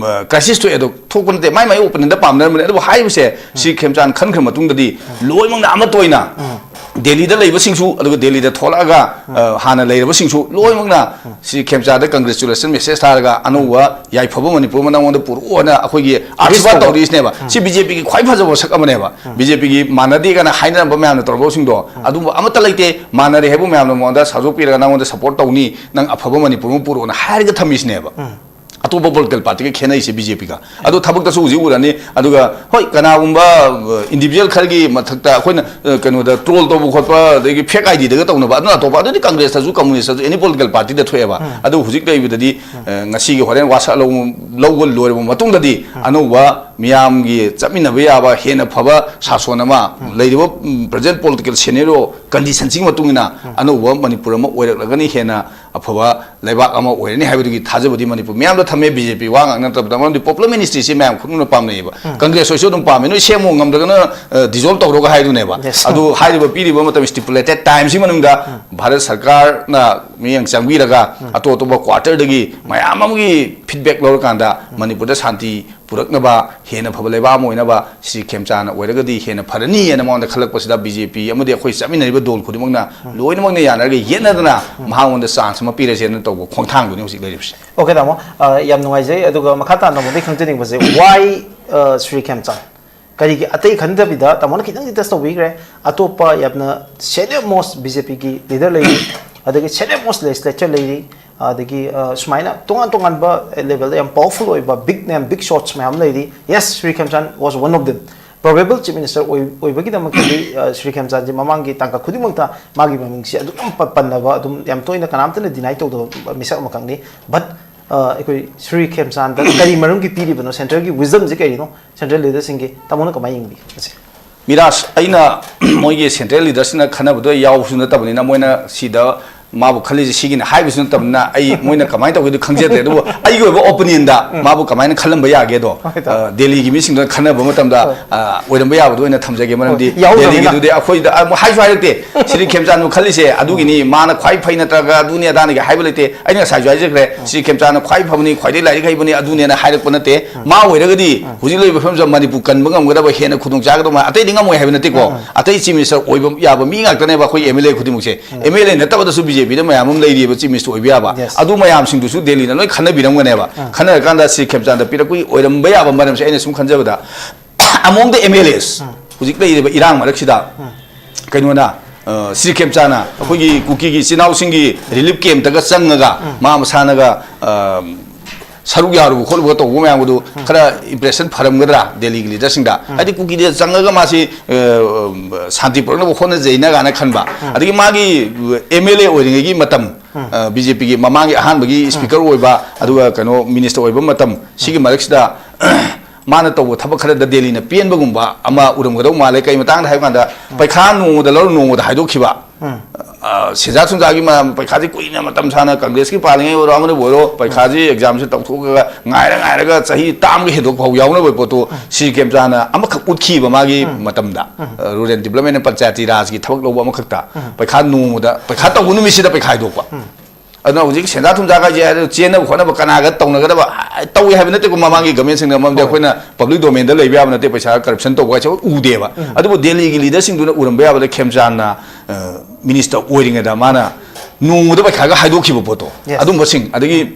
ꯀ꯭ꯔꯥꯏꯁꯤꯁ ꯊꯣꯛꯑꯦ ꯑꯗꯣ ꯊꯣꯛꯄ ꯅꯠꯇꯦ, ꯃꯥꯏ ꯃꯥꯏ ꯑꯣꯄꯤꯅꯤꯌꯟꯗ ꯄꯥꯝꯅꯔꯝꯕꯅꯦ꯫ ꯑꯗꯨꯕꯨ ꯍꯥꯏꯔꯤꯕꯁꯦ ꯁꯤ ꯈꯦꯝꯆꯥꯟ ꯈꯟꯈ꯭ꯔ ꯃꯇꯨꯡꯗꯗꯤ ꯂꯣꯏꯅꯃꯛꯅ ꯑꯃꯠꯇ ꯑꯣꯏꯅ ꯗꯦꯜꯂꯤꯗ ꯂꯩꯕꯁꯤꯡꯁꯨ, ꯑꯗꯨꯒ ꯗꯦꯜꯂꯤꯗ ꯊꯣꯛꯂꯛꯑꯒ, ꯑ, ꯍꯥꯟꯅ ꯂꯩꯔꯕꯁꯤꯡꯁꯨ ꯂꯣꯏꯅꯃꯛꯅ ꯁꯤ ꯈꯦꯝꯆꯥꯟꯗ congratulation message ꯊꯥꯔꯒ ꯑꯅꯧꯕ ꯌꯥꯏꯐꯕ ꯃꯅꯤꯄꯨꯔ ꯑꯃ ꯅꯉꯣꯟꯗ ꯄꯨꯔꯛꯑꯣꯅ ꯑꯩꯈꯣꯏꯒꯤ ꯑꯥꯔꯊꯕꯥꯗ ꯇꯧꯔꯛꯏꯁꯤꯅꯦꯕ꯫ ꯁꯤ ꯕꯤ ꯖꯦ ꯄꯤꯒꯤ ꯈ꯭ꯋꯥꯏ ꯐꯖꯕ ꯁꯛ ꯑꯃꯅꯦꯕ꯫ ꯕꯤ ꯖꯦ ꯄꯤꯒꯤ ꯃꯥꯟꯅꯗꯦ ꯀꯥꯏꯅ ꯍꯥꯏꯅꯔꯝꯕ ꯃꯌꯥꯝꯅ ꯇꯧꯔꯝꯕꯁꯤꯡꯗꯣ ꯑꯗꯨꯝꯕ ꯑꯃꯠꯇ ꯂꯩꯇꯦ꯫ ꯃꯥꯟꯅꯔꯦ ꯍꯥꯏꯕꯨ ꯃꯌꯥꯝꯅ ꯃꯉꯣꯟꯗ ꯁꯥꯖꯣꯛꯄꯤꯔꯒ ꯅꯉꯣꯟꯗ ꯁꯞꯄꯣꯔꯠ ꯇꯧꯅꯤ, ꯅꯪ ꯑꯐꯕ ꯃꯅꯤꯄꯨꯔ ꯑꯃ ꯄꯨꯔꯛꯑꯣꯅ ꯍꯥꯏꯔꯒ ꯊꯝꯃꯤꯁꯤꯅꯦꯕ꯫ ꯑꯇꯣꯞꯄ ꯄꯣꯂꯤꯇꯤꯀꯦꯜ ꯄꯥꯔꯇꯤꯒ ꯈꯦꯠꯅꯩꯁꯦ ꯕꯤ ꯖꯦ ꯄꯤꯒ꯫ ꯑꯗꯣ ꯊꯕꯛꯇꯁꯨ ꯍꯧꯖꯤꯛ ꯎꯔꯅꯤ꯫ ꯑꯗꯨꯒ ꯍꯣꯏ, ꯀꯅꯥꯒꯨꯝꯕ ꯏꯟꯗꯤꯕꯤꯖꯨꯋꯦꯜ ꯈꯔꯒꯤ ꯃꯊꯛꯇ ꯑꯩꯈꯣꯏꯅ, ꯑ, ꯀꯩꯅꯣꯗ ꯇ꯭ꯔꯣꯜ ꯇꯧꯕ ꯈꯣꯠꯄ, ꯑꯗꯒꯤ ꯐꯦꯛ ꯑꯥꯏ ꯗꯤꯗꯒ ꯇꯧꯅꯕ, ꯑꯗꯨꯅ ꯑꯇꯣꯞꯄ꯫ ꯑꯗꯨꯗꯤ ꯀꯪꯒ꯭ꯔꯦꯁꯇꯁꯨ, ꯀꯝꯃꯨꯅꯤꯁꯇꯁꯨ, ꯑꯦꯅꯤ ꯄꯣꯂꯤꯇꯤꯀꯦꯜ ꯄꯥꯔꯇꯤꯗ ꯊꯣꯛꯑꯦꯕ꯫ ꯑꯗꯨ ꯍꯧꯖꯤꯛ ꯂꯩꯕꯗꯗꯤ, ꯑ, ꯉꯁꯤꯒꯤ ꯍꯣꯔꯦꯟ ꯋꯥꯁꯛ ꯂꯧ-, ꯂꯧꯕ ꯂꯣꯏꯔꯕ ꯃꯇꯨꯡꯗꯗꯤ ꯑꯅꯧꯕ ꯃꯤꯌꯥꯝꯒꯤ ꯆꯠꯃꯤꯟꯅꯕ ꯌꯥꯕ ꯍꯦꯟꯅ ꯐꯕ ꯁꯥꯁꯣꯟ ꯑꯃ, ꯂꯩꯔꯤꯕ, ꯎꯝ, ꯄ꯭ꯔꯖꯦꯟ ꯄꯣꯂꯤꯇꯤꯀꯦꯜ ꯁꯦꯅꯦꯔꯤꯑꯣ ꯀꯟꯗꯤꯁꯟꯁꯤꯒꯤ ꯃꯇꯨꯡ ꯏꯟꯅ ꯑꯅꯧꯕ ꯃꯅꯤꯄꯨꯔ ꯑꯃ ꯑꯣꯏꯔꯛꯂꯒꯅꯤ, ꯍꯦꯟꯅ ꯑꯐꯕ ꯂꯩꯕꯥꯛ ꯑꯃ ꯑꯣꯏꯔꯅꯤ ꯍꯥꯏꯕꯗꯨꯒꯤ ꯊꯥꯖꯕꯗꯤ ꯃꯅꯤꯄꯨꯔ ꯃꯤꯌꯥꯝꯗ ꯊꯝꯃꯦ꯫ ꯕꯤ ꯖꯦ ꯄꯤ ꯋꯥ ꯉꯥꯛ ꯅꯠꯇꯕꯗ, ꯃꯔꯝꯗꯤ ꯄꯣꯄꯨꯂꯔ ꯃꯤꯅꯤꯁꯇ꯭ꯔꯤꯁꯤ ꯃꯌꯥꯝ ꯈꯨꯗꯤꯡꯃꯛꯅ ꯄꯥꯝꯅꯩꯌꯦꯕ꯫ ꯀꯪꯒ꯭ꯔꯦꯁ ꯍꯣꯏꯁꯨ ꯑꯗꯨꯝ ꯄꯥꯝꯃꯦ, "ꯅꯣꯏ ꯁꯦꯝꯃꯣ, ꯉꯝꯗ꯭ꯔꯒꯅ, ꯑ, ꯗꯤꯖꯣꯜꯕ ꯇꯧꯔꯣꯒ" ꯍꯥꯏꯗꯨꯅꯦꯕ꯫ ꯑꯗꯨ ꯍꯥꯏꯔꯤꯕ ꯄꯤꯔꯤꯕ ꯃꯇꯝ, ꯁ꯭ꯇꯤꯄꯨꯂꯦꯇꯦꯗ ꯇꯥꯏꯝꯁꯤꯒꯤ ꯃꯅꯨꯡꯗ ꯚꯥꯔꯠ ꯁꯔꯀꯥꯔꯅ ꯃꯤꯠꯌꯦꯡ ꯆꯪꯕꯤꯔꯒ ꯑꯇꯣꯞ ꯑꯇꯣꯞꯄ ꯀ꯭ꯋꯥꯔꯇꯔꯗꯒꯤ ꯃꯌꯥꯝ ꯑꯃꯒꯤ ꯐꯤꯗꯕꯦꯛ ꯂꯧꯔꯀꯥꯟꯗ ꯃꯅꯤꯄꯨꯔꯗ ꯁꯥꯟꯇꯤ ꯄꯨꯔꯛꯅꯕ, ꯍꯦꯟꯅ ꯐꯕ ꯂꯩꯕꯥꯛ ꯑꯃ ꯑꯣꯏꯅꯕ ꯁ꯭ꯔꯤ ꯈꯦꯝꯆꯥꯟꯅ ꯑꯣꯏꯔꯒꯗꯤ ꯍꯦꯟꯅ ꯐꯔꯅꯤ ꯍꯥꯏꯅ ꯃꯉꯣꯟꯗ ꯈꯜꯂꯛꯄꯁꯤꯗ ꯕꯤ ꯖꯦ ꯄꯤ ꯑꯃꯗꯤ ꯑꯩꯈꯣꯏ ꯆꯠꯃꯤꯟꯅꯔꯤꯕ ꯗꯣꯜ ꯈꯨꯗꯤꯡꯃꯛꯅ ꯂꯣꯏꯅꯃꯛꯅ ꯌꯥꯅꯔꯒ ꯌꯦꯠꯅꯗꯅ ꯃꯍꯥꯛꯉꯣꯟꯗ ꯆꯥꯟꯁ ꯑꯃ ꯄꯤꯔꯁꯦꯅ ꯇꯧꯕ ꯈꯣꯡꯊꯥꯡꯗꯨꯅꯤ ꯍꯧꯖꯤꯛ ꯂꯩꯔꯤꯕꯁꯦ꯫ ꯑꯣꯀꯦ, ꯇꯥꯃꯣ, ꯑ, ꯌꯥꯝ ꯅꯨꯡꯉꯥꯏꯖꯩ꯫ ꯑꯗꯨꯒ ꯃꯈꯥ ꯇꯥꯅ ꯇꯥꯃꯣꯗꯒꯤ ꯈꯪꯖꯅꯤꯡꯕꯁꯦ, ꯋꯥꯏ, ꯑ, ꯁ꯭ꯔꯤ ꯈꯦꯝꯆꯥꯟ? ꯀꯔꯤꯒꯤ? ꯑꯇꯩ ꯈꯟꯗꯕꯤꯗ ꯇꯥꯃꯣꯅ ꯈꯤꯇꯪꯗꯤ ꯇꯁ ꯇꯧꯕꯤꯈ꯭ꯔꯦ꯫ ꯑꯇꯣꯞꯄ ꯌꯥꯝꯅ ꯁꯦꯅꯤꯌꯔ ꯃꯣꯁ ꯕꯤ ꯖꯦ ꯄꯤꯒꯤ ꯂꯤꯗꯔ ꯂꯩꯔꯤ, ꯑꯗꯒꯤ ꯁꯦꯅꯤꯌꯔ ꯃꯣꯁ ꯂꯦꯖꯤꯁꯂꯦꯆꯔ ꯂꯩꯔꯤ, ꯑꯗꯒꯤ, ꯑ, ꯁꯨꯃꯥꯏꯅ ꯇꯣꯉꯥꯟ ꯇꯣꯉꯥꯟꯕ ꯂꯦꯚꯦꯜꯗ ꯌꯥꯝ ꯄꯥꯋꯔꯐꯨꯜ ꯑꯣꯏꯕ, ꯕꯤꯛ ꯅꯦꯝ, ꯕꯤꯛ ꯁꯣꯠꯁ ꯃꯌꯥꯝ ꯂꯩꯔꯤ꯫ Yes, Shri ꯈꯦꯝꯆꯥꯟ was one of them꯫ Probable Chief Minister ꯑꯣꯏ-, ꯑꯣꯏꯕꯒꯤꯗꯃꯛꯇꯗꯤ, ꯑ, ꯁ꯭ꯔꯤ ꯈꯦꯝꯆꯥꯟꯁꯦ ꯃꯃꯥꯡꯒꯤ ꯇꯥꯡꯀꯛ ꯈꯨꯗꯤꯡꯃꯛꯇ ꯃꯥꯒꯤ ꯃꯃꯤꯡꯁꯦ ꯑꯗꯨꯝ ꯄ-, ꯄꯟꯅꯕ, ꯑꯗꯨꯝ ꯌꯥꯝ ꯇꯣꯏꯅ ꯀꯅꯥꯝꯇꯅ deny ꯇꯧꯗꯕ ꯃꯤꯁꯛ ꯑꯃꯈꯛꯅꯤ꯫ But, ꯑ, ꯑꯩꯈꯣꯏ ꯁ꯭ꯔꯤ ꯈꯦꯝꯆꯥꯟꯗ ꯀꯔꯤ ꯃꯔꯝꯒꯤ ꯄꯤꯔꯤꯕꯅꯣ? Central ꯒꯤ wisdom ꯁꯦ ꯀꯔꯤꯅꯣ? Central leader ꯁꯤꯡꯒꯤ ꯇꯥꯃꯣꯅ ꯀꯃꯥꯏꯅ ꯌꯦꯡꯕꯤ ꯃꯁꯤ? ꯃꯤꯔꯥꯖ, ꯑꯩꯅ ꯃꯣꯏꯒꯤ central leader ꯁꯤꯡꯅ ꯈꯟꯅꯕꯗꯣ ꯑꯩ ꯌꯥꯎꯕꯁꯨ ꯅꯠꯇꯕꯅꯤꯅ, ꯃꯣꯏꯅ ꯁꯤꯗ ꯃꯥꯕꯨ ꯈꯜꯂꯤꯁꯦ ꯁꯤꯒꯤꯅꯤ ꯍꯥꯏꯕꯁꯨ ꯅꯠꯇꯕꯅꯤꯅ, ꯑꯩ ꯃꯣꯏꯅ ꯀꯃꯥꯏꯅ ꯇꯧꯒꯦꯗꯣ ꯈꯪꯖꯗ꯭ꯔꯦ꯫ ꯑꯗꯨꯕꯨ ꯑꯩꯒꯤ ꯑꯣꯏꯕ opinion ꯗ ꯃꯥꯕꯨ ꯀꯃꯥꯏꯅ ꯈꯜꯂꯝꯕ ꯌꯥꯒꯦꯗꯣ, ꯍꯣꯏ, ꯇꯥ꯫ ꯑ, ꯗꯦꯜꯂꯤꯒꯤ ꯃꯤꯁꯤꯡꯗꯨꯅ ꯈꯟꯅꯕ ꯃꯇꯝꯗ, ꯍꯣꯏ꯫ ꯑ, ꯑꯣꯏꯔꯝꯕ ꯌꯥꯕꯗꯣ ꯑꯣꯏꯅ ꯊꯝꯖꯒꯦ꯫ ꯃꯔꯝꯗꯤ ꯍꯣꯏ, ꯌꯥꯎꯗꯕꯅꯤꯅ꯫ ꯗꯦꯜꯂꯤꯒꯤꯗꯨꯗꯤ ꯑꯩꯈꯣꯏꯗ ꯑꯃꯨꯛ ꯍꯥꯏꯁꯨ ꯍꯥꯏꯔꯛꯇꯦ꯫ ꯁ꯭ꯔꯤ ꯈꯦꯝꯆꯥꯟꯗꯨ ꯈꯜꯂꯤꯁꯦ ꯑꯗꯨꯒꯤꯅꯤ, ꯃꯥꯅ ꯈ꯭ꯋꯥꯏ ꯐꯩ ꯅꯠꯇ꯭ꯔꯒ ꯑꯗꯨꯅꯤ ꯑꯗꯥꯅꯤꯒ ꯍꯥꯏꯕ ꯂꯩꯇꯦ꯫ ꯑꯩꯅ ꯉꯁꯥꯏꯁꯨ ꯍꯥꯏꯖꯈ꯭ꯔꯦ, ꯁ꯭ꯔꯤ ꯈꯦꯝꯆꯥꯟꯅ ꯈ꯭ꯋꯥꯏ ꯐꯕꯅꯤ, ꯈ꯭ꯋꯥꯏꯗꯒꯤ ꯂꯥꯏꯔꯤꯛ ꯍꯩꯕꯅꯤ, ꯑꯗꯨꯅꯦꯅ ꯍꯥꯏꯔꯛꯄ ꯅꯠꯇꯦ꯫ ꯃꯥ ꯑꯣꯏꯔꯒꯗꯤ ꯍꯧꯖꯤꯛ ꯂꯩꯔꯤꯕ ꯐꯤꯕꯝꯁꯤꯗ ꯃꯅꯤꯄꯨꯔ ꯀꯟꯕ ꯉꯝꯒꯗꯕ, ꯍꯦꯟꯅ ꯈꯨꯗꯣꯡ ꯆꯥꯒꯗꯕ, ꯑꯇꯩꯗꯤ ꯉꯝꯃꯣꯏ ꯍꯥꯏꯕ ꯅꯠꯇꯦꯀꯣ꯫ ꯑꯇꯩ chief minister ꯑꯣꯏꯕ ꯌꯥꯕ ꯃꯤ ꯉꯥꯛꯇꯅꯦꯕ ꯑꯩꯈꯣꯏ M L A ꯈꯨꯗꯤꯡꯃꯛꯁꯦ꯫ M L A ꯅꯠꯇꯕꯗꯁꯨ B J P ꯗ ꯃꯌꯥꯝ ꯑꯃ ꯂꯩꯔꯤꯕ chief minister ꯑꯣꯏꯕ ꯌꯥꯕ꯫ Yes. ꯑꯗꯨ ꯃꯌꯥꯝꯁꯤꯡꯗꯨꯁꯨ ꯗꯦꯜꯂꯤꯅ ꯂꯣꯏ ꯈꯟꯅꯕꯤꯔꯝꯒꯅꯦꯕ꯫ ꯈꯟꯅꯔꯀꯥꯟꯗ ꯁ꯭ꯔꯤ ꯈꯦꯝꯆꯥꯟꯗ ꯄꯤꯔꯛꯄꯒꯤ ꯑꯣꯏꯔꯝꯕ ꯌꯥꯕ ꯃꯔꯝꯁꯦ ꯑꯩꯅ ꯁꯨꯝ ꯈꯟꯖꯕꯗ, among the M L As, ꯍꯧꯖꯤꯛ ꯂꯩꯔꯤꯕ ꯏꯔꯥꯡ ꯃꯔꯛꯁꯤꯗ ꯀꯩꯅꯣꯅ, ꯑ, ꯁ꯭ꯔꯤ ꯈꯦꯝꯆꯥꯟꯅ ꯑꯩꯈꯣꯏꯒꯤ ꯀꯨꯀꯤꯒꯤ ꯏꯆꯤꯟ ꯏꯅꯥꯎꯁꯤꯡꯒꯤ relief camp ꯇꯒ ꯆꯪꯉꯒ ꯃꯥ ꯃꯁꯥꯅꯒ, ꯑ, ꯁꯔꯨꯛ ꯌꯥꯔꯨꯕ ꯈꯣꯠꯂꯨꯕ ꯇꯧꯕ ꯃꯌꯥꯝꯗꯨ ꯈꯔ impression ꯐꯔꯝꯒꯗ꯭ꯔꯥ ꯗꯦꯜꯂꯤꯒꯤ leader ꯁꯤꯡꯗ? ꯍꯥꯏꯗꯤ ꯀꯨꯀꯤꯗ ꯆꯪꯉꯒ ꯃꯥꯁꯤ, ꯑ, ꯁꯥꯟꯇꯤ ꯄꯨꯔꯛꯅꯕ ꯍꯣꯠꯅꯖꯩꯅ ꯀꯥꯏꯅ ꯈꯟꯕ꯫ ꯑꯗꯒꯤ ꯃꯥꯒꯤ M L A ꯑꯣꯏꯔꯤꯉꯩꯒꯤ ꯃꯇꯝ, ꯑ, B J P ꯒꯤ ꯃꯃꯥꯡꯒꯤ ꯑꯍꯥꯟꯕꯒꯤ speaker ꯑꯣꯏꯕ, ꯑꯗꯨꯒ ꯀꯩꯅꯣ minister ꯑꯣꯏꯕ ꯃꯇꯝ, ꯁꯤꯒꯤ ꯃꯔꯛꯁꯤꯗ ꯃꯥꯅ ꯇꯧꯕ ꯊꯕꯛ ꯈꯔꯗ ꯗꯦꯜꯂꯤꯅ ꯄꯦꯟꯕꯒꯨꯝꯕ ꯑꯃ ꯎꯔꯝꯒꯗꯧ ꯃꯥꯜꯂꯦ꯫ ꯀꯩ ꯃꯇꯥꯡꯗ ꯍꯥꯏꯕ ꯀꯥꯟꯗ, ꯄꯩꯈꯥ ꯅꯣꯡꯃꯗ ꯂꯧꯔ ꯅꯣꯡꯃꯗ ꯍꯥꯏꯗꯣꯛꯈꯤꯕ꯫ ꯑ, ꯁꯦꯟꯖꯥ ꯊꯨꯝꯖꯥꯒꯤ ꯃ-, ꯄꯩꯈꯥꯁꯦ ꯀꯨꯏꯅ ꯃꯇꯝ ꯁꯥꯡꯅ ꯀꯪꯒ꯭ꯔꯦꯁꯀꯤ ꯄꯥꯜꯂꯤꯉꯩ ꯑꯣꯏꯔꯣ, ꯑꯃꯅꯕꯨ ꯑꯣꯏꯔꯣ, ꯄꯩꯈꯥꯁꯤ exam ꯁꯦ ꯇꯧꯊꯣꯛꯑꯒ ꯉꯥꯏꯔ ꯉꯥꯏꯔꯒ ꯆꯍꯤ ꯇꯔꯥꯃꯒ ꯍꯦꯟꯗꯣꯛ ꯐꯥꯎ ꯌꯥꯎꯅꯕ ꯄꯣꯠꯇꯨ ꯁ꯭ꯔꯤ ꯈꯦꯝꯆꯥꯟꯅ ꯑꯃꯈꯛ ꯎꯠꯈꯤꯕ ꯃꯥꯒꯤ ꯃꯇꯝꯗ, ꯑ, rural development and ꯄꯟꯆꯥꯌꯇꯤ ꯔꯥꯖꯀꯤ ꯊꯕꯛ ꯂꯧꯕ ꯑꯃꯈꯛꯇ ꯄꯩꯈꯥ ꯅꯣꯡꯃꯗ, ꯄꯩꯈꯥ ꯇꯧꯕ ꯅꯨꯃꯤꯠꯁꯤꯗ ꯄꯩꯈꯥ ꯍꯥꯏꯗꯣꯛꯄ꯫ ꯑꯗꯨꯅ ꯍꯧꯖꯤꯛ ꯁꯦꯟꯖꯥ ꯊꯨꯝꯖꯥ ꯀꯥꯏꯁꯦ ꯍꯥꯏꯔ ꯆꯦꯟꯅꯕ ꯈꯣꯠꯅꯕ ꯀꯅꯥꯒ ꯇꯧꯅꯒꯗꯕ, ꯑ, ꯇꯧꯏ ꯍꯥꯏꯕ ꯅꯠꯇꯦꯀꯣ, ꯃꯃꯥꯡꯒꯤ government ꯁꯤꯡꯅ, ꯃꯔꯝꯗꯤ ꯍꯣꯏ꯫ ꯑꯩꯈꯣꯏꯅ public domain ꯗ ꯂꯩꯕ ꯌꯥꯕ ꯅꯠꯇꯦ, ꯄꯩꯁꯥ corruption ꯇꯧꯕ ꯍꯥꯏꯁꯦ ꯑꯩꯈꯣꯏ ꯎꯗꯦꯕ꯫ ꯑꯗꯨꯕꯨ ꯗꯦꯜꯂꯤꯒꯤ leader ꯁꯤꯡꯗꯨꯅ ꯎꯔꯝꯕ ꯌꯥꯕꯗ ꯈꯦꯝꯆꯥꯟꯅ, ꯑ, minister ꯑꯣꯏꯔꯤꯉꯩꯗ ꯃꯥꯅ ꯅꯣꯡꯃꯗ ꯄꯩꯈꯥꯒ ꯍꯥꯏꯗꯣꯛꯈꯤꯕ ꯄꯣꯠꯇꯣ, Yes. ꯑꯗꯨꯝꯕꯁꯤꯡ, ꯑꯗꯒꯤ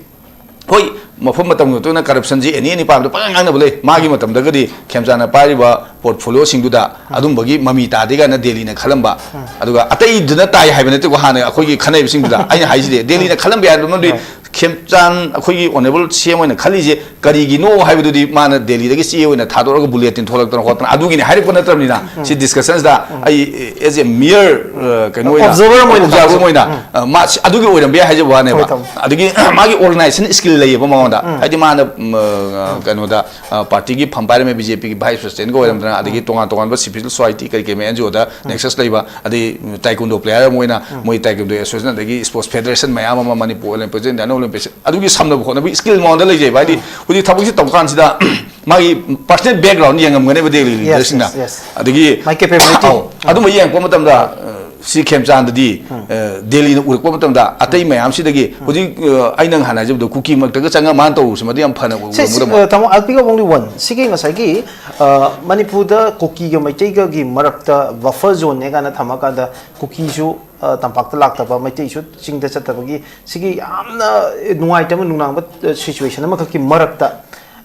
ꯍꯣꯏ, ꯃꯐꯝ ꯃꯇꯝꯒꯤ ꯃꯇꯨꯡ ꯏꯟꯅ corruption ꯁꯤ ꯑꯦꯅꯤ ꯑꯦꯅꯤ ꯄꯥꯝꯗ ꯄꯪꯉꯥꯡ ꯉꯥꯡꯅꯕ ꯂꯩ꯫ ꯃꯥꯒꯤ ꯃꯇꯝꯗꯒꯗꯤ ꯈꯦꯝꯆꯥꯟꯅ ꯄꯥꯏꯔꯤꯕ portfolio ꯁꯤꯡꯗꯨꯗ ꯑꯗꯨꯝꯕꯒꯤ ꯃꯃꯤ ꯇꯥꯗꯦ ꯀꯥꯏꯅ ꯗꯦꯜꯂꯤꯅ ꯈꯜꯂꯝꯕ꯫ ꯑꯗꯨꯒ ꯑꯇꯩꯗꯨꯅ ꯇꯥꯏ ꯍꯥꯏꯕ ꯅꯠꯇꯦꯀꯣ, ꯍꯥꯟꯅ ꯑꯩꯈꯣꯏꯒꯤ ꯈꯟꯅꯔꯤꯕꯁꯤꯡꯗꯨꯗ꯫ ꯑꯩꯅ ꯍꯥꯏꯁꯤꯗꯤ ꯗꯦꯜꯂꯤꯅ ꯈꯜꯂꯝꯕ ꯌꯥꯏ ꯍꯥꯏꯕ ꯃꯔꯝꯗꯤ ꯍꯣꯏ꯫ ꯈꯦꯝꯆꯥꯟ ꯑꯩꯈꯣꯏꯒꯤ ꯑꯣꯅꯔꯦꯕꯜ ꯁꯤ ꯑꯦꯝ ꯑꯣꯏꯅ ꯈꯜꯂꯤꯁꯦ ꯀꯔꯤꯒꯤꯅꯣ ꯍꯥꯏꯕꯗꯨꯗꯤ ꯃꯥꯅ ꯗꯦꯜꯂꯤꯗꯒꯤ ꯆꯦ ꯑꯣꯏꯅ ꯊꯥꯗꯣꯔꯛꯑꯒ ꯕꯨꯂꯦꯇꯤꯟ ꯊꯣꯛꯂꯛꯇꯅ ꯈꯣꯠꯇꯅ ꯑꯗꯨꯒꯤꯅꯤ ꯍꯥꯏꯔꯛꯄ ꯅꯠꯇ꯭ꯔꯕꯅꯤꯅ, ꯁꯤ ꯗꯤꯁꯀꯁꯟꯁꯤꯗ ꯑꯩ ꯑꯦꯖ ꯑꯦ ꯃꯤꯌꯔ ꯀꯩꯅꯣ ꯑꯣꯏꯅ, ꯑꯣꯕꯖꯥꯔꯕꯔ ꯑꯃ ꯑꯣꯏꯅ ꯑꯣꯕꯖꯥꯔꯕꯔ ꯑꯃ ꯑꯣꯏꯅ, ꯑ, ꯃꯥ-, ꯑꯗꯨꯒꯤ ꯑꯣꯏꯔꯝꯕ ꯌꯥꯏ ꯍꯥꯏꯖꯕ ꯋꯥꯅꯦꯕ꯫ ꯍꯣꯏ, ꯇꯥꯃꯣ꯫ ꯑꯗꯒꯤ ꯃꯥꯒꯤ ꯑꯣꯔꯒꯅꯥꯏꯖꯦꯁꯟ ꯁ꯭ꯀꯤꯜ ꯂꯩꯌꯦꯕ ꯃꯉꯣꯟꯗ, ꯍꯥꯏꯗꯤ ꯃꯥꯅ, ꯎꯝ, ꯑ, ꯀꯩꯅꯣꯗ, ꯑ, ꯄꯥꯔꯇꯤꯒꯤ ꯐꯝ ꯄꯥꯏꯔꯝꯃꯦ, ꯕꯤ ꯖꯦ ꯄꯤꯒꯤ ꯚꯥꯏꯁ ꯄ꯭ꯔꯁꯤꯗꯦꯟꯒ ꯑꯣꯏꯔꯝꯗꯅ, ꯑꯗꯒꯤ ꯇꯣꯉꯥꯟ ꯇꯣꯉꯥꯟꯕ ꯁꯤꯚꯤꯜ ꯁꯣꯁꯥꯏꯇꯤ ꯀꯔꯤ ꯀꯔꯤ ꯑꯦꯟ ꯖꯤ ꯑꯣꯗ ꯅꯦꯛꯁꯁ ꯂꯩꯕ, ꯑꯗꯩ ꯇꯥꯏꯀꯨꯟꯗꯣ ꯄ꯭ꯂꯦꯌꯔ ꯑꯃ ꯑꯣꯏꯅ ꯃꯣꯏ ꯇꯥꯏꯀꯨꯟꯗꯣ ꯑꯦꯁꯣꯁꯤꯌꯦꯁꯟ, ꯑꯗꯒꯤ ꯁ꯭ꯄꯣꯔꯠꯁ ꯐꯦꯗꯔꯦꯁꯟ ꯃꯌꯥꯝ ꯑꯃ, ꯃꯅꯤꯄꯨꯔ ꯑꯣꯂꯦꯝꯄꯤꯛꯁ, ꯏꯟꯗꯤꯌꯥꯟ ꯑꯣꯂꯦꯝꯄꯤꯛꯁ, ꯑꯗꯨꯒꯤ ꯁꯝꯅꯕ ꯈꯣꯠꯅꯕꯒꯤ ꯁ꯭ꯀꯤꯜ ꯃꯉꯣꯟꯗ ꯂꯩꯖꯩꯕ꯫ ꯍꯥꯏꯗꯤ ꯍꯧꯖꯤꯛ ꯊꯕꯛꯁꯤ ꯇꯧ ꯀꯥꯟꯁꯤꯗ ꯃꯥꯒꯤ ꯄꯔꯁꯅꯦꯜ ꯕꯦꯛꯒ꯭ꯔꯥꯎꯟ ꯌꯦꯡꯉꯝꯒꯅꯦꯕ ꯗꯦꯜꯂꯤ ꯂꯤꯗꯔꯁꯤꯡꯅ꯫ Yes, yes. ꯑꯗꯒꯤ, my capability. ꯑꯧ, ꯑꯗꯨꯝꯕ ꯌꯦꯡꯉꯛꯄ ꯃꯇꯝꯗ, ꯑ, ꯁꯤ ꯈꯦꯝꯆꯥꯟꯗꯗꯤ, ꯑ, ꯗꯦꯜꯂꯤꯅ ꯎꯔꯛꯄ ꯃꯇꯝꯗ ꯑꯇꯩ ꯃꯌꯥꯝꯁꯤꯗꯒꯤ ꯍꯧꯖꯤꯛ, ꯑ, ꯑꯩ ꯅꯪ ꯍꯥꯟꯅ ꯍꯥꯏꯖꯕꯗꯣ ꯀꯨꯀꯤꯃꯛꯇꯒ ꯆꯪꯉ ꯃꯥꯅ ꯇꯧꯔꯨꯁꯤ ꯃꯗꯨ ꯌꯥꯝ ꯐꯅ ꯁꯤ, ꯁꯤ, ꯎꯔꯝꯒꯗꯕ꯫ ꯑ, ꯇꯥꯃꯣ, I'll pick up only one. ꯁꯤꯒꯤ ꯉꯁꯥꯏꯒꯤ, ꯑ, ꯃꯅꯤꯄꯨꯔꯗ ꯀꯨꯀꯤꯒ ꯃꯩꯇꯩꯒꯒꯤ ꯃꯔꯛꯇ ꯕꯐꯔ ꯖꯣꯟꯅꯦ ꯀꯥꯏꯅ ꯊꯝꯃꯀꯥꯟꯗ ꯀꯨꯀꯤꯁꯨ, ꯑ, ꯇꯝꯄꯥꯛꯇ ꯂꯥꯛꯇꯕ, ꯃꯩꯇꯩꯁꯨ ꯆꯤꯡꯗ ꯆꯠꯇꯕꯒꯤ ꯁꯤꯒꯤ ꯌꯥꯝꯅ ꯅꯨꯡꯉꯥꯏꯇꯕ ꯅꯨꯡꯅꯥꯡꯕ, ꯑ, ꯁꯤꯆꯨꯋꯦꯁꯟ ꯑꯃꯈꯛꯀꯤ ꯃꯔꯛꯇ,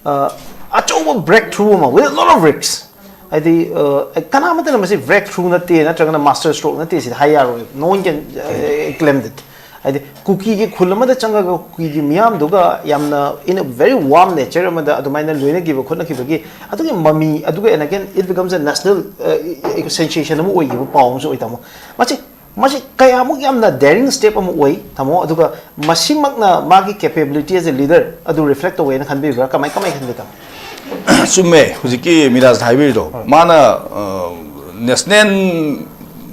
ꯑ, ꯑꯆꯧꯕ ꯕ꯭ꯔꯦꯛ ꯊ꯭ꯔꯨ ꯑꯃ, with a lot of risks. ꯍꯥꯏꯗꯤ, ꯑ, ꯀꯅꯥꯃꯠꯇꯅ ꯃꯁꯤ ꯕ꯭ꯔꯦꯛ ꯊ꯭ꯔꯨ ꯅꯠꯇꯦ ꯅꯠꯇ꯭ꯔꯒꯅ ꯃꯥꯁꯇꯔ ꯁ꯭ꯇ꯭ꯔꯣꯛ ꯅꯠꯇꯦ ꯁꯤꯗ ꯍꯥꯏ ꯌꯥꯔꯣꯏ꯫ No one can, uh, claim that. ꯍꯥꯏꯗꯤ ꯀꯨꯀꯤꯒꯤ ꯈꯨꯜ ꯑꯃꯗ ꯆꯪꯉꯒ ꯀꯨꯀꯤꯒꯤ ꯃꯤꯌꯥꯝꯗꯨꯒ ꯌꯥꯝꯅ in a very warm nature ꯑꯃꯗ ꯑꯗꯨꯃꯥꯏꯅ ꯂꯣꯏꯅꯈꯤꯕ ꯈꯣꯠꯅꯈꯤꯕꯒꯤ ꯑꯗꯨꯒꯤ ꯃꯃꯤ, ꯑꯗꯨꯒ and again it becomes a national, uh, sensation ꯑꯃ ꯑꯣꯏꯈꯤꯕ ꯄꯥꯎ ꯑꯃꯁꯨ ꯑꯣꯏ, ꯇꯥꯃꯣ꯫ ꯃꯁꯤ, ꯃꯁꯤ ꯀꯌꯥꯃꯨꯛ ꯌꯥꯝꯅ daring step ꯑꯃ ꯑꯣꯏ, ꯇꯥꯃꯣ, ꯑꯗꯨꯒ ꯃꯁꯤꯃꯛꯅ ꯃꯥꯒꯤ capability as a leader ꯑꯗꯨ reflect ꯇꯧꯋꯦꯅ ꯈꯟꯕꯤꯕ꯭ꯔꯥ? ꯀꯃꯥꯏ, ꯀꯃꯥꯏ ꯈꯟꯕꯤ, ꯇꯥꯃꯣ? ꯆꯨꯝꯃꯦ, ꯍꯧꯖꯤꯛꯀꯤ ꯃꯤꯔꯥꯖꯅ ꯍꯥꯏꯕꯤꯔꯤꯗꯣ꯫ ꯍꯣꯏ꯫ ꯃꯥꯅ, ꯑ, ꯅꯦꯁꯅꯦꯜ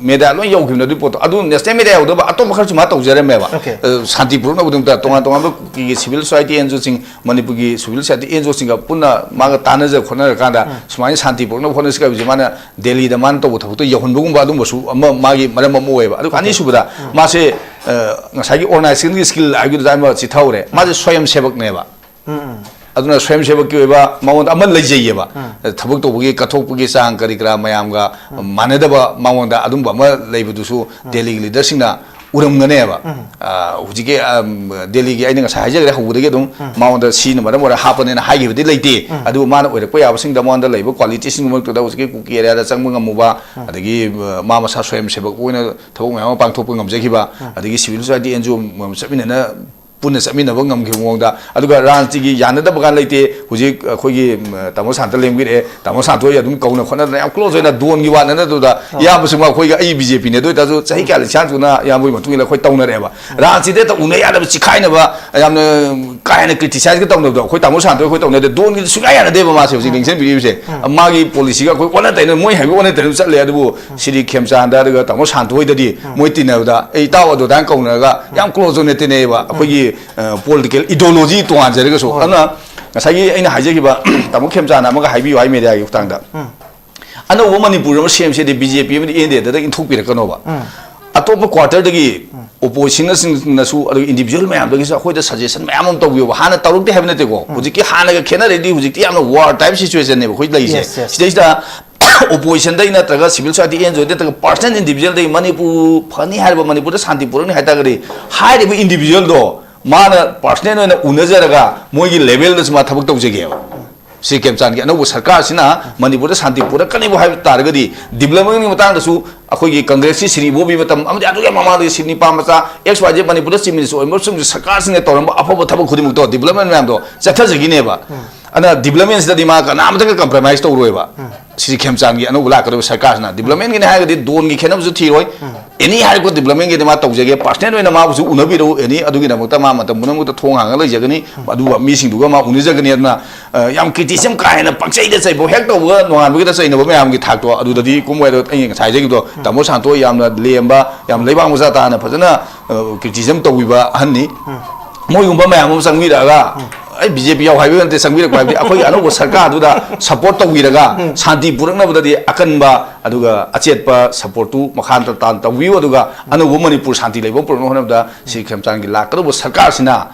ꯃꯦꯗꯤꯌꯥ ꯂꯣꯏ ꯌꯧꯈꯤꯕꯅꯦ ꯑꯗꯨꯒꯤ ꯄꯣꯠꯇꯣ꯫ ꯑꯗꯨ ꯅꯦꯁꯅꯦꯜ ꯃꯦꯗꯤꯌꯥ ꯌꯧꯗꯕ ꯑꯇꯣꯞꯄ ꯈꯔꯁꯨ ꯃꯥ ꯇꯧꯖꯔꯝꯃꯦꯕ꯫ Okay. ꯑ, ꯁꯥꯟꯇꯤ ꯄꯨꯔꯛꯅꯕꯒꯤꯗꯃꯛꯇ ꯇꯣꯉꯥꯟ ꯇꯣꯉꯥꯟꯕ ꯀꯨꯀꯤꯒꯤ ꯁꯤꯚꯤꯜ ꯁꯣꯁꯥꯏꯇꯤ ꯑꯦꯟ ꯖꯤ ꯑꯣꯁꯤꯡ, ꯃꯅꯤꯄꯨꯔꯒꯤ ꯁꯤꯚꯤꯜ ꯁꯣꯁꯥꯏꯇꯤ ꯑꯦꯟ ꯖꯤ ꯑꯣꯁꯤꯡꯒ ꯄꯨꯟꯅ ꯃꯥꯒ ꯇꯥꯟꯅꯖ ꯈꯣꯠꯅꯔꯀꯥꯟꯗ ꯁꯨꯃꯥꯏꯅ ꯁꯥꯟꯇꯤ ꯄꯨꯔꯛꯅꯕ ꯍꯣꯠꯅꯁꯤ ꯍꯥꯏꯕꯁꯦ ꯃꯥꯅ ꯗꯦꯜꯂꯤꯗ ꯃꯥꯅ ꯇꯧꯕ ꯊꯕꯛꯇꯣ ꯌꯧꯍꯟꯕꯒꯨꯝꯕ ꯑꯗꯨꯝꯕꯁꯨ ꯑꯃ ꯃꯥꯒꯤ ꯃꯔꯝ ꯑꯃ ꯑꯣꯏꯌꯦꯕ꯫ ꯑꯗꯨꯒ ꯑꯅꯤꯁꯨꯕꯗ ꯃꯥꯁꯦ, ꯑ, ꯉꯁꯥꯏꯒꯤ ꯑꯣꯔꯒꯅꯥꯏꯖꯦꯁꯟꯒꯤ ꯁ꯭ꯀꯤꯜ ꯍꯥꯏꯕꯗꯨꯗ ꯑꯃ ꯆꯤꯊꯍꯧꯔꯦ꯫ ꯃꯥꯁꯦ ꯁ꯭ꯋꯌꯝ ꯁꯦꯕꯛꯅꯦꯕ꯫ ꯑꯗꯨꯅ ꯁ꯭ꯋꯌꯝ ꯁꯦꯕꯛꯀꯤ ꯑꯣꯏꯕ ꯃꯉꯣꯟꯗ ꯑꯃ ꯂꯩꯖꯩꯌꯦꯕ꯫ ꯊꯕꯛ ꯇꯧꯕꯒꯤ ꯀꯠꯊꯣꯛꯄꯒꯤ ꯆꯥꯡ ꯀꯔꯤ ꯀꯔꯥ ꯃꯌꯥꯝꯒ ꯃꯥꯟꯅꯗꯕ ꯃꯉꯣꯟꯗ ꯑꯗꯨꯝꯕ ꯑꯃ ꯂꯩꯕꯗꯨꯁꯨ ꯗꯦꯜꯂꯤꯒꯤ ꯂꯤꯗꯔꯁꯤꯡꯅ ꯎꯔꯝꯒꯅꯦꯕ꯫ ꯑ, ꯍꯧꯖꯤꯛꯀꯤ, ꯑ, ꯗꯦꯜꯂꯤꯒꯤ ꯑꯩꯅ ꯉꯁꯥꯏ ꯍꯥꯏꯖꯈ꯭ꯔꯦ ꯍꯧꯕꯗꯒꯤ ꯑꯗꯨꯝ ꯃꯉꯣꯟꯗ ꯁꯤꯅ ꯃꯔꯝ ꯑꯣꯏꯔꯒ ꯍꯥꯞꯄꯅꯦꯅ ꯍꯥꯏꯈꯤꯕꯗꯤ ꯂꯩꯇꯦ꯫ ꯑꯗꯨꯕꯨ ꯃꯥꯅ ꯑꯣꯏꯔꯛꯄ ꯌꯥꯕꯁꯤꯡꯗ ꯃꯉꯣꯟꯗ ꯂꯩꯕ ꯀ꯭ꯋꯥꯂꯤꯇꯤꯁꯤꯡꯒꯤ ꯃꯔꯛꯇꯗ ꯍꯧꯖꯤꯛꯀꯤ ꯀꯨꯀꯤ ꯑꯦꯔꯤꯌꯥꯗ ꯆꯪꯕ ꯉꯝꯃꯨꯕ, ꯑꯗꯒꯤ, ꯑ, ꯃꯥ ꯃꯁꯥ ꯁ꯭ꯋꯌꯝ ꯁꯦꯕꯛ ꯑꯣꯏꯅ ꯊꯕꯛ ꯃꯌꯥꯝ ꯑꯃ ꯄꯥꯡꯊꯣꯛꯄ ꯉꯝꯖꯈꯤꯕ, ꯑꯗꯒꯤ civil society and G O ꯆꯠꯃꯤꯟꯅꯅ ꯄꯨꯟꯅ ꯆꯠꯃꯤꯟꯅꯕ ꯉꯝꯈꯤꯕ ꯃꯑꯣꯡꯗ꯫ ꯑꯗꯨꯒ ꯔꯥꯖꯅꯤꯇꯤꯒꯤ ꯌꯥꯅꯗꯕ ꯀꯥꯟ ꯂꯩꯇꯦ꯫ ꯍꯧꯖꯤꯛ ꯑꯩꯈꯣꯏꯒꯤ, ꯎꯝ, ꯇꯥꯃꯣ ꯁꯥꯟꯇ ꯂꯦꯡꯕꯤꯔꯛꯑꯦ, ꯇꯥꯃꯣ ꯁꯥꯟꯇ ꯍꯣꯏ ꯑꯗꯨꯝ ꯀꯧꯅ ꯈꯣꯠꯅꯗꯅ ꯌꯥꯝ ꯀ꯭ꯂꯣꯖ ꯑꯣꯏꯅ ꯗꯣꯟꯒꯤ ꯋꯥ ꯅꯠꯇꯗꯨꯗ, ꯑꯥ, ꯏꯌꯥꯝꯕꯁꯨ ꯑꯩꯈꯣꯏꯒ, ꯑꯩ ꯕꯤ ꯖꯦ ꯄꯤꯅꯦ, ꯑꯗꯨ ꯑꯣꯏꯇꯥꯔꯁꯨ ꯆꯍꯤ ꯀꯌꯥ ꯂꯤꯁꯥꯡ ꯆꯨꯅ ꯏꯌꯥꯝꯕꯒꯤ ꯃꯇꯨꯡ ꯏꯟꯅ ꯑꯩꯈꯣꯏ ꯇꯧꯅꯔꯛꯑꯦꯕ꯫ ꯔꯥꯖꯅꯤꯇꯤꯗ ꯍꯦꯛꯇ ꯎꯅ ꯌꯥꯗꯕ, ꯆꯤꯈꯥꯏꯅꯕ, ꯌꯥꯝꯅ ꯀꯥ ꯍꯦꯟꯅ ꯀ꯭ꯔꯤꯇꯤꯁꯥꯏꯖꯀ ꯇꯧꯅꯕꯗꯣ ꯑꯩꯈꯣꯏ ꯇꯥꯃꯣ ꯁꯥꯟꯇ ꯍꯣꯏ ꯑꯩꯈꯣꯏ ꯇꯧꯅꯗꯦ꯫ ꯗꯣꯟꯒꯤꯗꯤ ꯁꯨꯡꯌꯥ ꯌꯥꯅꯗꯦꯕ ꯃꯥꯁꯦ ꯍꯧꯖꯤꯛ ꯂꯤꯡꯖꯦꯜ ꯕꯤꯔꯤꯁꯦ꯫ ꯃꯥꯒꯤ ꯄꯣꯂꯤꯁꯤꯒ ꯑꯩꯈꯣꯏ ꯑꯣꯟꯅ ꯇꯩꯅ, ꯃꯣꯏ ꯍꯥꯏꯕ ꯑꯣꯟꯅ ꯇꯩꯅ ꯆꯠꯂꯦ꯫ ꯑꯗꯨꯕꯨ ꯁꯤꯔꯤ ꯈꯦꯝꯆꯥꯟꯗ ꯑꯗꯨꯒ ꯇꯥꯃꯣ ꯁꯥꯟꯇ ꯍꯣꯏꯗꯗꯤ ꯃꯣꯏ ꯇꯤꯟꯅꯕꯗ ꯑꯩ ꯏꯇꯥꯎ ꯑꯗꯨ ꯑꯗꯥꯏꯅ ꯀꯧꯅꯔꯒ ꯌꯥꯝ ꯀ꯭ꯂꯣꯖ ꯑꯣꯏꯅ ꯇꯤꯟꯅꯩꯌꯦꯕ꯫ ꯑꯩꯈꯣꯏꯒꯤ, ꯑ, ꯄꯣꯂꯤꯇꯤꯀꯦꯜ ꯏꯗꯤꯑꯣꯂꯣꯖꯤ ꯇꯣꯉꯥꯟꯖꯔꯒꯁꯨ꯫ ꯍꯣꯏ꯫ ꯑꯗꯨꯅ ꯉꯁꯥꯏꯒꯤ ꯑꯩꯅ ꯍꯥꯏꯖꯈꯤꯕ ꯇꯥꯃꯣ ꯈꯦꯝꯆꯥꯟꯅ ꯑꯃꯒ ꯍꯥꯏꯕꯤꯌꯨ ꯍꯥꯏ ꯃꯦꯗꯤꯌꯥꯒꯤ ꯈꯨꯠꯊꯥꯡꯗ꯫ ꯎꯝ꯫ ꯑꯅꯧꯕ ꯃꯅꯤꯄꯨꯔ ꯑꯃ ꯁꯦꯝꯁꯦꯗꯤ ꯕꯤ ꯖꯦ ꯄꯤ ꯑꯃꯗꯤ ꯑꯦꯟ ꯗꯤ ꯑꯦꯗ ꯏꯟꯊꯣꯛꯄꯤꯔꯛꯀꯅꯣꯕ꯫ ꯎꯝ꯫ ꯑꯇꯣꯞꯄ ꯀ꯭ꯋꯥꯇꯔꯗꯒꯤ ꯎꯝ꯫ ꯑꯣꯄꯣꯖꯤꯁꯟꯅꯁꯤꯡꯅꯁꯨ, ꯑꯗꯨꯒ ꯏꯟꯗꯤꯕꯤꯖꯨꯋꯦꯜ ꯃꯌꯥꯝꯗꯒꯤꯁꯨ ꯑꯩꯈꯣꯏꯗ ꯁꯖꯦꯁꯟ ꯃꯌꯥꯝ ꯑꯃ ꯇꯧꯕꯤꯌꯣꯕ꯫ ꯍꯥꯟꯅ ꯇꯧꯔꯛꯇꯦ ꯍꯥꯏꯕ ꯅꯠꯇꯦꯀꯣ꯫ ꯎꯝ꯫ ꯍꯧꯖꯤꯛꯀꯤ ꯍꯥꯟꯅꯒ ꯈꯦꯠꯅꯔꯗꯤ ꯍꯧꯖꯤꯛꯇꯤ ꯌꯥꯝꯅ ꯋꯥꯔ ꯇꯥꯏꯞ ꯁꯤꯆꯨꯋꯦꯁꯟꯅꯦꯕ ꯑꯩꯈꯣꯏ ꯂꯩꯔꯤꯁꯦ꯫ Yes, yes. ꯁꯤꯗꯩꯁꯤꯗ ꯑꯣꯄꯣꯖꯤꯁꯟꯗꯒꯤ ꯅꯠꯇ꯭ꯔꯒ ꯁꯤꯚꯤꯜ ꯁꯣꯁꯥꯏꯇꯤ ꯑꯦꯟ ꯖꯤ ꯑꯣꯗꯒꯤ ꯅꯠꯇ꯭ꯔꯒ ꯄꯥꯔꯁꯅꯦꯜ ꯏꯟꯗꯤꯕꯤꯖꯨꯋꯦꯜꯗꯒꯤ ꯃꯅꯤꯄꯨꯔ ꯐꯅꯤ ꯍꯥꯏꯔꯕ, ꯃꯅꯤꯄꯨꯔꯗ ꯁꯥꯟꯇꯤ ꯄꯨꯔꯛꯅꯤ ꯍꯥꯏ ꯇꯥꯔꯒꯗꯤ ꯍꯥꯏꯔꯤꯕ ꯏꯟꯗꯤꯕꯤꯖꯨꯋꯦꯜꯗꯣ ꯃꯥꯅ ꯄꯥꯔꯁꯅꯦꯜ ꯑꯣꯏꯅ ꯎꯅꯖꯔꯒ ꯃꯣꯏꯒꯤ ꯂꯦꯚꯦꯜꯗꯁꯨ ꯃꯥ ꯊꯕꯛ ꯇꯧꯖꯒꯦꯕ꯫ ꯁꯤ ꯈꯦꯝꯆꯥꯟꯒꯤ ꯑꯅꯧꯕ ꯁꯔꯀꯥꯔꯁꯤꯅ ꯃꯅꯤꯄꯨꯔꯗ ꯁꯥꯟꯇꯤ ꯄꯨꯔꯛꯀꯅꯤꯕꯨ ꯍꯥꯏꯕ ꯇꯥꯔꯒꯗꯤ ꯗꯤꯕ꯭ꯂꯞꯃꯦꯟꯒꯤ ꯃꯇꯥꯡꯗꯁꯨ ꯑꯩꯈꯣꯏꯒꯤ ꯀꯪꯒ꯭ꯔꯦꯁꯀꯤ ꯁꯤꯔꯤ ꯏꯕꯣꯕꯤ ꯃꯇꯝ ꯑꯃꯗꯤ ꯑꯗꯨꯒꯤ ꯃꯃꯥꯡꯗꯒꯤ ꯁꯤꯔꯤ ꯅꯤꯄꯥ ꯃꯆꯥ ꯑꯦꯛꯁ ꯋꯥꯏ ꯖꯦꯠ ꯃꯅꯤꯄꯨꯔꯗ ꯆꯤꯐ ꯃꯤꯅꯤꯁꯇꯔ ꯑꯣꯏꯔꯝꯕꯁꯤꯡꯁꯦ ꯁꯔꯀꯥꯔꯁꯤꯡꯅ ꯇꯧꯔꯝꯕ ꯑꯐꯕ ꯊꯕꯛ ꯈꯨꯗꯤꯡꯃꯛꯇꯣ, ꯗꯤꯕ꯭ꯂꯞꯃꯦꯟ ꯃꯌꯥꯝꯗꯣ ꯆꯠꯊꯖꯈꯤꯅꯦꯕ꯫ ꯑꯗꯨꯅ ꯗꯤꯕ꯭ꯂꯞꯃꯦꯟꯁꯤꯗꯗꯤ ꯃꯥ ꯀꯅꯥꯃꯇꯒ ꯀꯝꯄ꯭ꯔꯣꯃꯥꯏꯁ ꯇꯧꯔꯣꯏꯕ꯫ ꯁꯤꯔꯤ ꯈꯦꯝꯆꯥꯟꯒꯤ ꯑꯅꯧꯕ ꯂꯥꯛꯀꯗꯧꯕ ꯁꯔꯀꯥꯔꯁꯤꯅ ꯗꯤꯕ꯭ꯂꯞꯃꯦꯟꯒꯤꯅꯤ ꯍꯥꯏꯔꯒꯗꯤ ꯗꯣꯟꯒꯤ ꯈꯦꯠꯅꯕꯁꯨ ꯊꯤꯔꯣꯏ꯫ ꯑꯦꯅꯤ ꯍꯥꯏꯔꯛꯄ ꯗꯤꯕ꯭ꯂꯞꯃꯦꯟꯒꯤꯗꯤ ꯃꯥ ꯇꯧꯖꯒꯦ, ꯄꯥꯔꯁꯅꯦꯜ ꯑꯣꯏꯅ ꯃꯥꯕꯨꯁꯨ ꯎꯅꯕꯤꯔꯛꯎ ꯑꯦꯅꯤ, ꯑꯗꯨꯒꯤꯗꯃꯛꯇ ꯃꯥ ꯃꯇꯝ ꯄꯨꯝꯅꯃꯛꯇ ꯊꯣꯡ ꯍꯥꯡꯉꯒ ꯂꯩꯖꯒꯅꯤ꯫ ꯑꯗꯨꯒ ꯃꯤꯁꯤꯡꯗꯨꯒ ꯃꯥ ꯎꯅꯖꯒꯅꯤ꯫ ꯑꯗꯨꯅ, ꯑ, ꯌꯥꯝ ꯀ꯭ꯔꯤꯇꯤꯁꯤꯖꯝ ꯀꯥ ꯍꯦꯟꯅ ꯄꯪꯆꯩꯗ ꯆꯩꯕ, ꯍꯦꯛ ꯇꯧꯕꯒ ꯅꯣꯡꯉꯥꯟꯕꯒꯤꯗ ꯆꯩꯅꯕ ꯃꯌꯥꯝꯒꯤ ꯊꯥꯛꯇꯣ ꯑꯗꯨꯗꯗꯤ ꯀꯨꯝꯃꯣꯏ꯫ ꯑꯗꯣ ꯑꯩ ꯉꯁꯥꯏ ꯍꯥꯏꯖꯈꯤꯕꯗꯣ, ꯇꯥꯃꯣ ꯁꯥꯟꯇꯣ ꯌꯥꯝꯅ ꯂꯦꯝꯕ, ꯌꯥꯝ ꯂꯩꯕꯥꯛ ꯃꯆꯥ ꯇꯥꯅ ꯐꯖꯅ, ꯑ, ꯀ꯭ꯔꯤꯇꯤꯁꯤꯖꯝ ꯇꯧꯕꯤꯕ ꯑꯍꯟꯅꯤ꯫ ꯃꯣꯏꯒꯨꯝꯕ ꯃꯌꯥꯝ ꯑꯃ ꯆꯪꯕꯤꯔꯛꯑꯒ, ꯑꯩ ꯕꯤ ꯖꯦ ꯄꯤ ꯌꯥꯎ ꯍꯥꯏꯕ ꯅꯠꯇꯦ, ꯆꯪꯕꯤꯔꯛꯄ ꯍꯥꯏꯕꯗꯤ ꯑꯩꯈꯣꯏꯒꯤ ꯑꯅꯧꯕ ꯁꯔꯀꯥꯔꯗꯨꯗ ꯁꯄꯣꯔꯠ ꯇꯧꯕꯤꯔꯒ ꯁꯥꯟꯇꯤ ꯄꯨꯔꯛꯅꯕꯗꯗꯤ ꯑꯀꯟꯕ ꯑꯗꯨꯒ ꯑꯆꯦꯠꯄ ꯁꯄꯣꯔꯠꯇꯨ ꯃꯈꯥ ꯇꯥꯅ ꯇꯧꯕꯤꯌꯨ꯫ ꯑꯗꯨꯒ ꯑꯅꯧꯕ ꯃꯅꯤꯄꯨꯔ ꯁꯥꯟꯇꯤ ꯂꯩꯕ ꯄꯨꯔꯛꯅꯕ ꯍꯣꯠꯅꯕꯗ ꯁꯤꯔꯤ ꯈꯦꯝꯆꯥꯟꯒꯤ ꯂꯥꯛꯀꯗꯧꯕ ꯁꯔꯀꯥꯔꯁꯤꯅ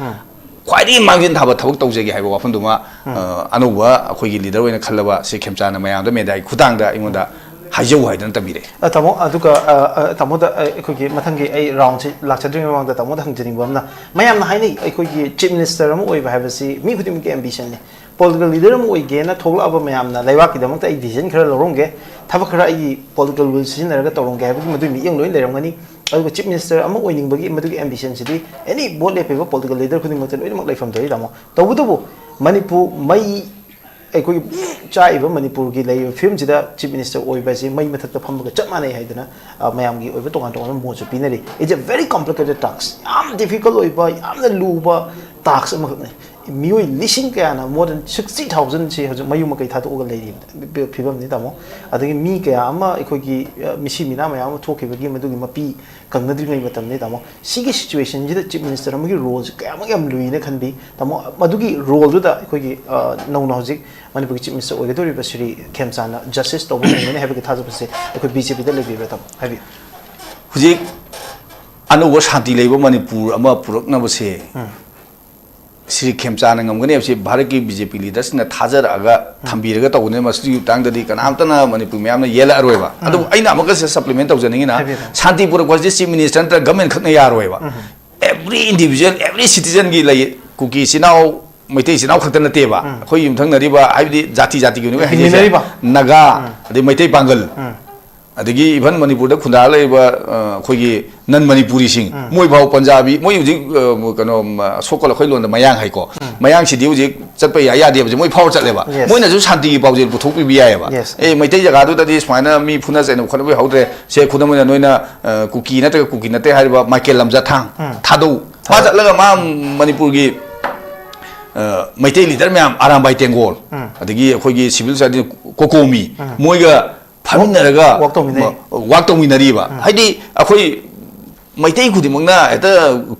ꯈ꯭ꯋꯥꯏꯗꯒꯤ ꯃꯥꯡꯖꯤꯟ ꯊꯥꯕ ꯊꯕꯛ ꯇꯧꯖꯒꯦ ꯍꯥꯏꯕ ꯋꯥꯐꯝꯗꯨꯃ, ꯑ, ꯑꯅꯧꯕ ꯑꯩꯈꯣꯏꯒꯤ ꯂꯤꯗꯔ ꯑꯣꯏꯅ ꯈꯜꯂꯕ ꯁꯤꯔꯤ ꯈꯦꯝꯆꯥꯟꯅ ꯃꯌꯥꯝꯗ ꯃꯦꯗꯤꯌꯥꯒꯤ ꯈꯨꯠꯊꯥꯡꯗ ꯑꯩꯉꯣꯟꯗ ꯍꯥꯏꯖꯧ ꯍꯥꯏꯗꯅ ꯇꯝꯕꯤꯔꯛꯑꯦ꯫ ꯑ, ꯇꯥꯃꯣ, ꯑꯗꯨꯒ, ꯑ, ꯑ, ꯇꯥꯃꯣꯗ, ꯑ, ꯑꯩꯈꯣꯏꯒꯤ ꯃꯊꯪꯒꯤ ꯑꯩ ꯔꯥꯎꯟꯁꯤ ꯂꯥꯛꯆꯗ꯭ꯔꯤꯉꯩ ꯃꯃꯥꯡꯗ ꯇꯥꯃꯣꯗ ꯍꯪꯖꯅꯤꯡꯕ ꯑꯃꯅ, ꯃꯌꯥꯝꯅ ꯍꯥꯏꯅꯩ ꯑꯩꯈꯣꯏꯒꯤ ꯆꯤꯐ ꯃꯤꯅꯤꯁꯇꯔ ꯑꯃ ꯑꯣꯏꯕ ꯍꯥꯏꯕꯁꯤ ꯃꯤ ꯈꯨꯗꯤꯡꯃꯛꯀꯤ ꯑꯦꯝꯕꯤꯁꯟꯅꯤ꯫ ꯄꯣꯂꯤꯇꯤꯀꯦꯜ ꯂꯤꯗꯔ ꯑꯃ ꯑꯣꯏꯒꯦꯅ ꯊꯣꯛꯂꯛꯑꯕ ꯃꯌꯥꯝꯅ ꯂꯩꯕꯥꯛꯀꯤꯗꯃꯛꯇ ꯑꯩ ꯗꯤꯁꯤꯖꯟ ꯈꯔ ꯂꯧꯔꯝꯒꯦ, ꯊꯕꯛ ꯈꯔ ꯑꯩꯒꯤ ꯄꯣꯂꯤꯇꯤꯀꯦꯜ ꯋꯤꯜ ꯁꯤꯖꯤꯟꯅꯔꯒ ꯇꯧꯔꯝꯒꯦ ꯍꯥꯏꯕꯒꯤ ꯃꯗꯨꯒꯤ ꯃꯤꯠꯌꯦꯡ ꯂꯣꯏꯅ ꯂꯩꯔꯝꯒꯅꯤ꯫ ꯑꯗꯨꯒ ꯆꯤꯐ ꯃꯤꯅꯤꯁꯇꯔ ꯑꯃ ꯑꯣꯏꯅꯤꯡꯕꯒꯤ ꯃꯗꯨꯒꯤ ꯑꯦꯝꯕꯤꯁꯟꯁꯤꯗꯤ ꯑꯦꯅꯤ ꯚꯣꯠ ꯂꯦꯞꯄꯤꯕ ꯄꯣꯂꯤꯇꯤꯀꯦꯜ ꯂꯤꯗꯔ ꯈꯨꯗꯤꯡꯃꯛꯇ ꯂꯣꯏꯅꯃꯛ ꯂꯩꯐꯝ ꯊꯣꯛꯏ, ꯇꯥꯃꯣ꯫ ꯇꯧꯕꯇꯕꯨ ꯃꯅꯤꯄꯨꯔ ꯃꯩ, ꯑꯩꯈꯣꯏꯒꯤ ꯆꯥꯛꯏꯕ ꯃꯅꯤꯄꯨꯔꯒꯤ ꯂꯩꯔꯤꯕ ꯐꯤꯕꯝꯁꯤꯗ ꯆꯤꯐ ꯃꯤꯅꯤꯁꯇꯔ ꯑꯣꯏꯕ ꯑꯁꯤ ꯃꯩ ꯃꯊꯛꯇ ꯐꯝꯕꯒ ꯆꯞ ꯃꯥꯟꯅꯩ ꯍꯥꯏꯗꯅ, ꯑ, ꯃꯌꯥꯝꯒꯤ ꯑꯣꯏꯕ ꯇꯣꯉꯥꯟ ꯇꯣꯉꯥꯟꯕ ꯃꯣꯠꯁꯨ ꯄꯤꯅꯔꯤ꯫ It's a very complicated task, ꯌꯥꯝ ꯗꯤꯐꯤꯀꯜꯠ ꯑꯣꯏꯕ, ꯌꯥꯝꯅ ꯂꯨꯕ ꯇꯥꯛꯁ ꯑꯃꯈꯛꯅꯤ꯫ ꯃꯤꯑꯣꯏ ꯂꯤꯁꯤꯡ ꯀꯌꯥꯅ, more than sixty thousand ꯁꯤ ꯍꯧꯖꯤꯛ ꯃꯌꯨꯝ ꯃꯀꯩ ꯊꯥꯗꯣꯛꯑꯒ ꯂꯩꯔꯤꯕ ꯐꯤꯕꯝꯅꯤ, ꯇꯥꯃꯣ꯫ ꯑꯗꯒꯤ ꯃꯤ ꯀꯌꯥ ꯑꯃ ꯑꯩꯈꯣꯏꯒꯤ, ꯑ, ꯃꯤꯁꯤ ꯃꯤꯅꯥ ꯃꯌꯥꯝ ꯑꯃ ꯊꯣꯛꯈꯤꯕꯒꯤ ꯃꯗꯨꯒꯤ ꯃꯄꯤ ꯀꯪꯅꯗ꯭ꯔꯤꯉꯩ ꯃꯇꯝꯅꯤ, ꯇꯥꯃꯣ꯫ ꯁꯤꯒꯤ ꯁꯤꯆꯨꯋꯦꯁꯟꯁꯤꯗ ꯆꯤꯐ ꯃꯤꯅꯤꯁꯇꯔ ꯑꯃꯒꯤ ꯔꯣꯜꯁꯦ ꯀꯌꯥꯃꯨꯛ ꯌꯥꯝ ꯂꯨꯏꯅ ꯈꯟꯕꯤ, ꯇꯥꯃꯣ? ꯃꯗꯨꯒꯤ ꯔꯣꯜꯗꯨꯗ ꯑꯩꯈꯣꯏꯒꯤ, ꯑ, ꯅꯧꯅ ꯍꯧꯖꯤꯛ ꯃꯅꯤꯄꯨꯔꯒꯤ ꯆꯤꯐ ꯃꯤꯅꯤꯁꯇꯔ ꯑꯣꯏꯒꯗꯧꯔꯤꯕ ꯁ꯭ꯔꯤ ꯈꯦꯝꯆꯥꯟꯅ ꯖꯁꯇꯤꯁ ꯇꯧꯕ ꯉꯝꯒꯅꯤ ꯍꯥꯏꯕꯒꯤ ꯊꯥꯖꯕꯁꯦ ꯑꯩꯈꯣꯏ ꯕꯤ ꯖꯦ ꯄꯤꯗ ꯂꯩꯕꯤꯕ꯭ꯔꯥ, ꯇꯥꯃꯣ? ꯍꯥꯏꯕꯤꯌꯨ꯫ ꯍꯧꯖꯤꯛ ꯑꯅꯧꯕ ꯁꯥꯟꯇꯤ ꯂꯩꯕ ꯃꯅꯤꯄꯨꯔ ꯑꯃ ꯄꯨꯔꯛꯅꯕꯁꯦ, ꯎꯝ꯫ ꯁ꯭ꯔꯤ ꯈꯦꯝꯆꯥꯟꯅ ꯉꯝꯒꯅꯤ ꯍꯥꯏꯕꯁꯤ ꯚꯥꯔꯠꯀꯤ ꯕꯤ ꯖꯦ ꯄꯤ ꯂꯤꯗꯔꯁꯤꯡꯅ ꯊꯥꯖꯔꯛꯑꯒ ꯊꯝꯕꯤꯔꯒ ꯇꯧꯕꯅꯤꯅ, ꯃꯁꯤꯒꯤ ꯃꯇꯥꯡꯗꯗꯤ ꯀꯅꯥꯝꯇꯅ ꯃꯅꯤꯄꯨꯔ ꯃꯌꯥꯝꯅ ꯌꯦꯜꯂꯛꯑꯔꯣꯏꯕ꯫ ꯑꯗꯨꯕꯨ ꯑꯩꯅ ꯑꯃꯨꯛꯀꯁꯨ ꯁꯄ꯭ꯂꯤꯃꯦꯟ ꯇꯧꯖꯅꯤꯡꯉꯤꯅ, ꯍꯥꯏꯕꯤꯌꯨ, ꯍꯥꯏꯕꯤꯌꯨ꯫ ꯁꯥꯟꯇꯤ ꯄꯨꯔꯛꯄ ꯍꯥꯏꯁꯤ ꯆꯤꯐ ꯃꯤꯅꯤꯁꯇꯔ ꯅꯠꯇ꯭ꯔꯒ ꯒꯃꯦꯟ ꯈꯛꯅ ꯌꯥꯔꯣꯏꯕ꯫ ꯑꯦꯕ꯭ꯔꯤ ꯏꯟꯗꯤꯚꯤꯖꯨꯋꯦꯜ, ꯑꯦꯕ꯭ꯔꯤ ꯁꯤꯇꯤꯖꯟꯒꯤ ꯂꯩ꯫ ꯀꯨꯀꯤ ꯏꯆꯤꯟ ꯏꯅꯥꯎ, ꯃꯩꯇꯩ ꯏꯆꯤꯟ ꯏꯅꯥꯎ ꯈꯛꯇ ꯅꯠꯇꯦꯕ, ꯑꯩꯈꯣꯏ ꯌꯨꯝꯊꯪꯅꯔꯤꯕ, ꯍꯥꯏꯕꯗꯤ ꯖꯥꯇꯤ ꯖꯥꯇꯤꯒꯤ ꯑꯣꯏꯅ ꯍꯥꯏꯖꯩꯁꯦ, ꯍꯤꯡꯃꯤꯟꯅꯔꯤꯕ꯫ ꯅꯥꯒꯥ, ꯑꯗꯩ ꯃꯩꯇꯩ ꯄꯥꯡꯒꯜ, ꯑꯗꯒꯤ ꯏꯚꯟ ꯃꯅꯤꯄꯨꯔꯗ ꯈꯨꯟꯗꯥꯔ ꯂꯩꯔꯤꯕ, ꯑ, ꯑꯩꯈꯣꯏꯒꯤ ꯅꯟ ꯃꯅꯤꯄꯨꯔꯤꯁꯤꯡ, ꯃꯣꯏ ꯐꯥꯎ ꯄꯟꯖꯥꯕꯤ, ꯃꯣꯏ ꯍꯧꯖꯤꯛ, ꯑ, ꯀꯩꯅꯣ, ꯃ, ꯁꯣꯛꯀꯜ ꯑꯩꯈꯣꯏ ꯂꯣꯟꯗ ꯃꯌꯥꯡ ꯍꯥꯏꯀꯣ, ꯃꯌꯥꯡꯁꯤꯗꯤ ꯍꯧꯖꯤꯛ ꯆꯠꯄ ꯌꯥꯏ ꯌꯥꯗꯦꯕꯁꯦ ꯃꯣꯏ ꯐꯥꯎꯔ ꯆꯠꯂꯦꯕ꯫ Yes. ꯃꯣꯏꯅꯁꯨ ꯁꯥꯟꯇꯤꯒꯤ ꯄꯥꯎꯖꯦꯜ ꯄꯨꯊꯣꯛꯄꯤꯕ ꯌꯥꯏꯑꯕ꯫ Yes. ꯑꯦ, ꯃꯩꯇꯩ ꯖꯒꯥꯗꯨꯗꯗꯤ ꯁꯨꯃꯥꯏꯅ ꯃꯤ ꯐꯨꯅ ꯆꯩꯅꯕ ꯈꯣꯠꯅꯕ ꯍꯧꯗ꯭ꯔꯦ, ꯁꯦ, ꯈꯨꯗꯝ ꯑꯣꯏꯅ ꯅꯣꯏꯅ, ꯑ, ꯀꯨꯀꯤ ꯅꯠꯇ꯭ꯔꯒ ꯀꯨꯀꯤ ꯅꯠꯇꯦ ꯍꯥꯏꯔꯤꯕ ꯃꯥꯏꯀꯦꯜ ꯂꯝꯖꯥꯊꯥꯡ ꯊꯥꯗꯧ, ꯃꯥ ꯆꯠꯂꯒ ꯃꯥ ꯃꯅꯤꯄꯨꯔꯒꯤ, ꯑ, ꯃꯩꯇꯩ ꯂꯤꯗꯔ ꯃꯌꯥꯝ, ꯑꯔꯥꯝꯕꯥꯏ ꯇꯦꯡꯒꯣꯜ, ꯑꯗꯒꯤ ꯑꯩꯈꯣꯏꯒꯤ ꯁꯤꯚꯤꯜ ꯁꯣꯁꯥꯏꯇꯤ ꯀꯣꯀꯣꯃꯤ, ꯃꯣꯏꯒ ꯐꯝꯃꯤꯟꯅꯔꯒ Work ꯇꯧꯃꯤꯟꯅꯩ꯫ ꯃ-, work ꯇꯧꯃꯤꯟꯅꯔꯤꯕ꯫ ꯍꯥꯏꯗꯤ ꯑꯩꯈꯣꯏ ꯃꯩꯇꯩ ꯈꯨꯗꯤꯡꯃꯛꯅ ꯍꯦꯛꯇ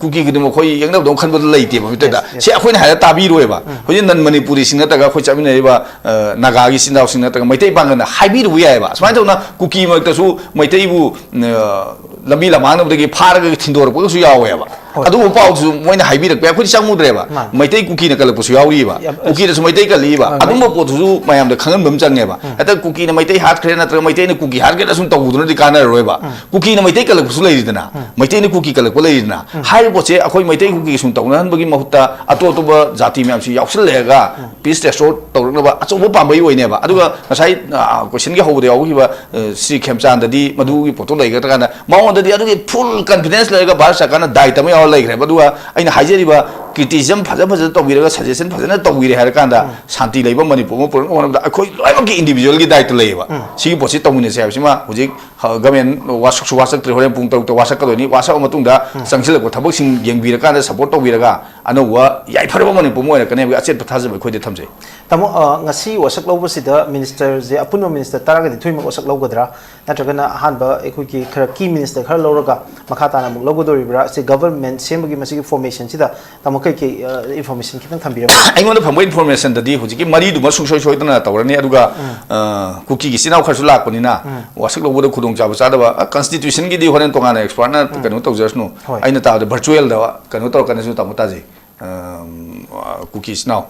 ꯀꯨꯀꯤ ꯈꯨꯗꯤꯡꯃꯛ ꯑꯩꯈꯣꯏ ꯌꯦꯛꯅꯕꯗꯧ ꯈꯟꯕꯗꯣ ꯂꯩꯇꯦꯕ ꯃꯤꯇꯩꯗ꯫ Yes, yes. ꯁꯤ ꯑꯩꯈꯣꯏꯅ ꯍꯥꯏꯔ ꯇꯥꯕꯤꯔꯣꯏꯕ꯫ ꯍꯧꯖꯤꯛ ꯅꯟ ꯃꯅꯤꯄꯨꯔꯤꯁꯤꯡ ꯅꯠꯇ꯭ꯔꯒ ꯑꯩꯈꯣꯏ ꯆꯠꯃꯤꯟꯅꯔꯤꯕ, ꯑ, ꯅꯥꯒꯥꯒꯤ ꯏꯆꯤꯟ ꯏꯅꯥꯎꯁꯤꯡ ꯅꯠꯇ꯭ꯔꯒ ꯃꯩꯇꯩ ꯄꯥꯡꯒꯜꯅ ꯍꯥꯏꯕꯤꯔꯨꯕ ꯌꯥꯏꯑꯕ꯫ ꯁꯨꯃꯥꯏꯅ ꯇꯧꯅ ꯀꯨꯀꯤ ꯃꯔꯛꯇꯁꯨ ꯃꯩꯇꯩꯕꯨ, ꯑ, ꯂꯝꯕꯤ ꯂꯝꯃꯥꯡꯅꯕꯗꯒꯤ ꯐꯥꯔꯒ ꯊꯤꯟꯗꯣꯔꯛꯄꯒꯁꯨ ꯌꯥꯎꯋꯦꯕ꯫ ꯍꯣꯏ꯫ ꯑꯗꯨꯒꯨꯝꯕ ꯄꯥꯎꯗꯨꯁꯨ ꯃꯣꯏꯅ ꯍꯥꯏꯕꯤꯔꯛꯄ ꯌꯥꯏ꯫ ꯑꯩꯈꯣꯏꯗꯤ ꯆꯪꯉꯨꯗ꯭ꯔꯦꯕ꯫ ꯃꯥꯅꯦ꯫ ꯃꯩꯇꯩ ꯀꯨꯀꯤꯅ ꯀꯜꯂꯛꯄꯁꯨ ꯌꯥꯎꯔꯤꯕ꯫ ꯌꯥꯝ-, ꯀꯨꯀꯤꯗꯁꯨ ꯃꯩꯇꯩ ꯀꯜꯂꯛꯏꯕ꯫ ꯍꯣꯏ, ꯍꯣꯏ꯫ ꯑꯗꯨꯝꯕ ꯄꯣꯠꯇꯨꯁꯨ ꯃꯌꯥꯝꯗ ꯈꯪꯍꯟꯕ ꯑꯃ ꯆꯪꯉꯦꯕ꯫ ꯍꯦꯛꯇ ꯀꯨꯀꯤꯅ ꯃꯩꯇꯩ ꯍꯥꯠꯈ꯭ꯔꯦ ꯅꯠꯇ꯭ꯔꯒ ꯃꯩꯇꯩꯅ ꯀꯨꯀꯤ ꯍꯥꯠꯈ꯭ꯔꯦꯅ ꯁꯨꯝ ꯇꯧꯗꯨꯅꯗꯤ ꯀꯥꯟꯅꯔꯔꯣꯏꯕ꯫ ꯀꯨꯀꯤꯅ ꯃꯩꯇꯩ ꯀꯜꯂꯛꯄꯁꯨ ꯂꯩꯔꯤꯗꯅ, ꯃꯩꯇꯩꯅ ꯀꯨꯀꯤ ꯀꯜꯂꯛꯄ ꯂꯩꯔꯤꯗꯅ꯫ ꯍꯥꯏꯔꯤꯕ ꯄꯣꯠꯁꯦ ꯑꯩꯈꯣꯏ ꯃꯩꯇꯩ ꯀꯨꯀꯤ ꯁꯨꯝ ꯇꯧꯅꯍꯟꯕꯒꯤ ꯃꯍꯨꯠꯇ ꯑꯇꯣꯞ ꯑꯇꯣꯞꯄ ꯖꯥꯇꯤ ꯃꯌꯥꯝꯁꯤ ꯌꯥꯎꯁꯜꯂꯛꯑꯒ ꯄꯤꯁ ꯔꯦꯁꯇꯣꯔ ꯇꯧꯔꯛꯅꯕ ꯑꯆꯧꯕ ꯄꯥꯝꯕꯩ ꯑꯣꯏꯅꯦꯕ꯫ ꯑꯗꯨꯒ ꯉꯁꯥꯏ, ꯑ, ꯀꯣꯏꯁꯟꯒꯤ ꯍꯧꯕꯗ ꯌꯥꯎꯈꯤꯕ, ꯑ, ꯁ꯭ꯔꯤ ꯈꯦꯝꯆꯥꯟꯗꯗꯤ ꯃꯗꯨꯒꯤ ꯄꯣꯠꯇꯣ ꯂꯩꯒꯗ꯭ꯔꯥ ꯀꯥꯟꯗ ꯃꯉꯣꯟꯗ ꯑꯗꯨꯗꯤ ꯑꯗꯨꯒꯤ full confidence ꯂꯩꯔꯒ ꯚꯥꯔꯠ ꯁꯔꯀꯥꯔꯅ ꯗꯥꯏꯇ ꯑꯃ ꯌꯥꯎꯔ ꯂꯩꯈ꯭ꯔꯦꯕ꯫ ꯑꯗꯨꯒ ꯑꯩꯅ ꯍꯥꯏꯖꯔꯤꯕ criticism ꯐꯖ ꯐꯖꯅ ꯇꯧꯕꯤꯔꯒ, suggestion ꯐꯖꯅ ꯇꯧꯕꯤꯔꯦ ꯍꯥꯏꯔ ꯀꯥꯟꯗ, ꯁꯥꯟꯇꯤ ꯂꯩꯕ ꯃꯅꯤꯄꯨꯔ ꯑꯃ ꯄꯨꯔꯛꯅꯕ ꯍꯣꯠꯅꯕꯗ ꯑꯩꯈꯣꯏ ꯂꯣꯏꯅꯃꯛꯀꯤ individualꯒꯤ ꯗꯥꯏꯇ ꯂꯩꯌꯦꯕ꯫ ꯁꯤꯒꯤ ꯄꯣꯠꯁꯤ ꯇꯧꯃꯤꯟꯅꯁꯦ ꯍꯥꯏꯕꯁꯤꯃ ꯍꯧꯖꯤꯛ, ꯍ, government ꯋꯥꯁꯛꯁꯨ ꯋꯥꯁꯛꯇ꯭ꯔꯤ, ꯍꯣꯔꯦꯟ ꯄꯨꯡ ꯇꯔꯨꯛꯇ ꯋꯥꯁꯛꯀꯗꯣꯏꯅꯤ꯫ ꯋꯥꯁꯛꯑ ꯃꯇꯨꯡꯗ ꯆꯪꯁꯤꯜꯂꯛꯄ ꯊꯕꯛꯁꯤꯡ ꯌꯦꯡꯕꯤꯔꯀꯥꯟꯗ support ꯇꯧꯕꯤꯔꯒ ꯑꯅꯧꯕ ꯌꯥꯏꯐꯔꯕ ꯃꯅꯤꯄꯨꯔ ꯑꯃ ꯑꯣꯏꯔꯛꯀꯅꯤ ꯍꯥꯏꯕꯒꯤ ꯑꯆꯦꯠꯄ ꯊꯥꯖꯕ ꯑꯩꯈꯣꯏꯗ ꯊꯝꯖꯩ꯫ ꯇꯥꯃꯣ, ꯑ, ꯉꯁꯤ ꯋꯥꯁꯛ ꯂꯧꯕꯁꯤꯗ ministerꯁꯦ ꯑꯄꯨꯟꯕ minister ꯇꯔꯥꯒ ꯅꯤꯊꯣꯏꯃꯛ ꯋꯥꯁꯛ ꯂꯧꯒꯗ꯭ꯔꯥ? ꯅꯠꯇ꯭ꯔꯒꯅ ꯑꯍꯥꯟꯕ ꯑꯩꯈꯣꯏꯒꯤ ꯈꯔ key minister ꯈꯔ ꯂꯧꯔꯒ ꯃꯈꯥ ꯇꯥꯅ ꯑꯃꯨꯛ ꯂꯧꯒꯗꯧꯔꯤꯕ꯭ꯔꯥ? ꯁꯤ government ꯁꯦꯝꯕꯒꯤ ꯃꯁꯤꯒꯤ formationꯁꯤꯗ ꯇꯥꯃꯣ ꯀꯩꯀꯩ, ꯑ, information ꯈꯤꯇꯪ ꯊꯝꯕꯤꯔꯝꯃꯨ꯫ ꯑꯩꯉꯣꯟꯗ ꯐꯪꯕ informationꯗꯗꯤ ꯍꯧꯖꯤꯛꯀꯤ ꯃꯔꯤꯗꯨꯃ ꯁꯨꯡꯁꯣꯏ ꯁꯣꯏꯗꯅ ꯇꯧꯔꯅꯤ꯫ ꯑꯗꯨꯒ, ꯑ, ꯀꯨꯀꯤꯒꯤ ꯏꯆꯤꯟ ꯏꯅꯥꯎ ꯈꯔꯁꯨ ꯂꯥꯛꯄꯅꯤꯅ ꯋꯥꯁꯛ ꯂꯧꯕꯗ ꯈꯨꯗꯣꯡꯆꯥꯕ ꯆꯥꯗꯕ, ꯑ, constitutionꯒꯤꯗꯤ ꯍꯣꯔꯦꯟ ꯇꯣꯉꯥꯟꯅ expertꯅ ꯀꯩꯅꯣ ꯇꯧꯖꯔꯁꯅꯨ꯫ ꯍꯣꯏ꯫ ꯑꯩꯅ ꯇꯥꯕꯗ virtualꯗ ꯀꯩꯅꯣ ꯇꯧꯔꯛꯀꯅꯤꯁꯨ ꯇꯥꯃꯣ ꯇꯥꯖꯩ꯫ ꯑꯝ, ꯑ, ꯀꯨꯀꯤ ꯏꯆꯤꯟ ꯏꯅꯥꯎ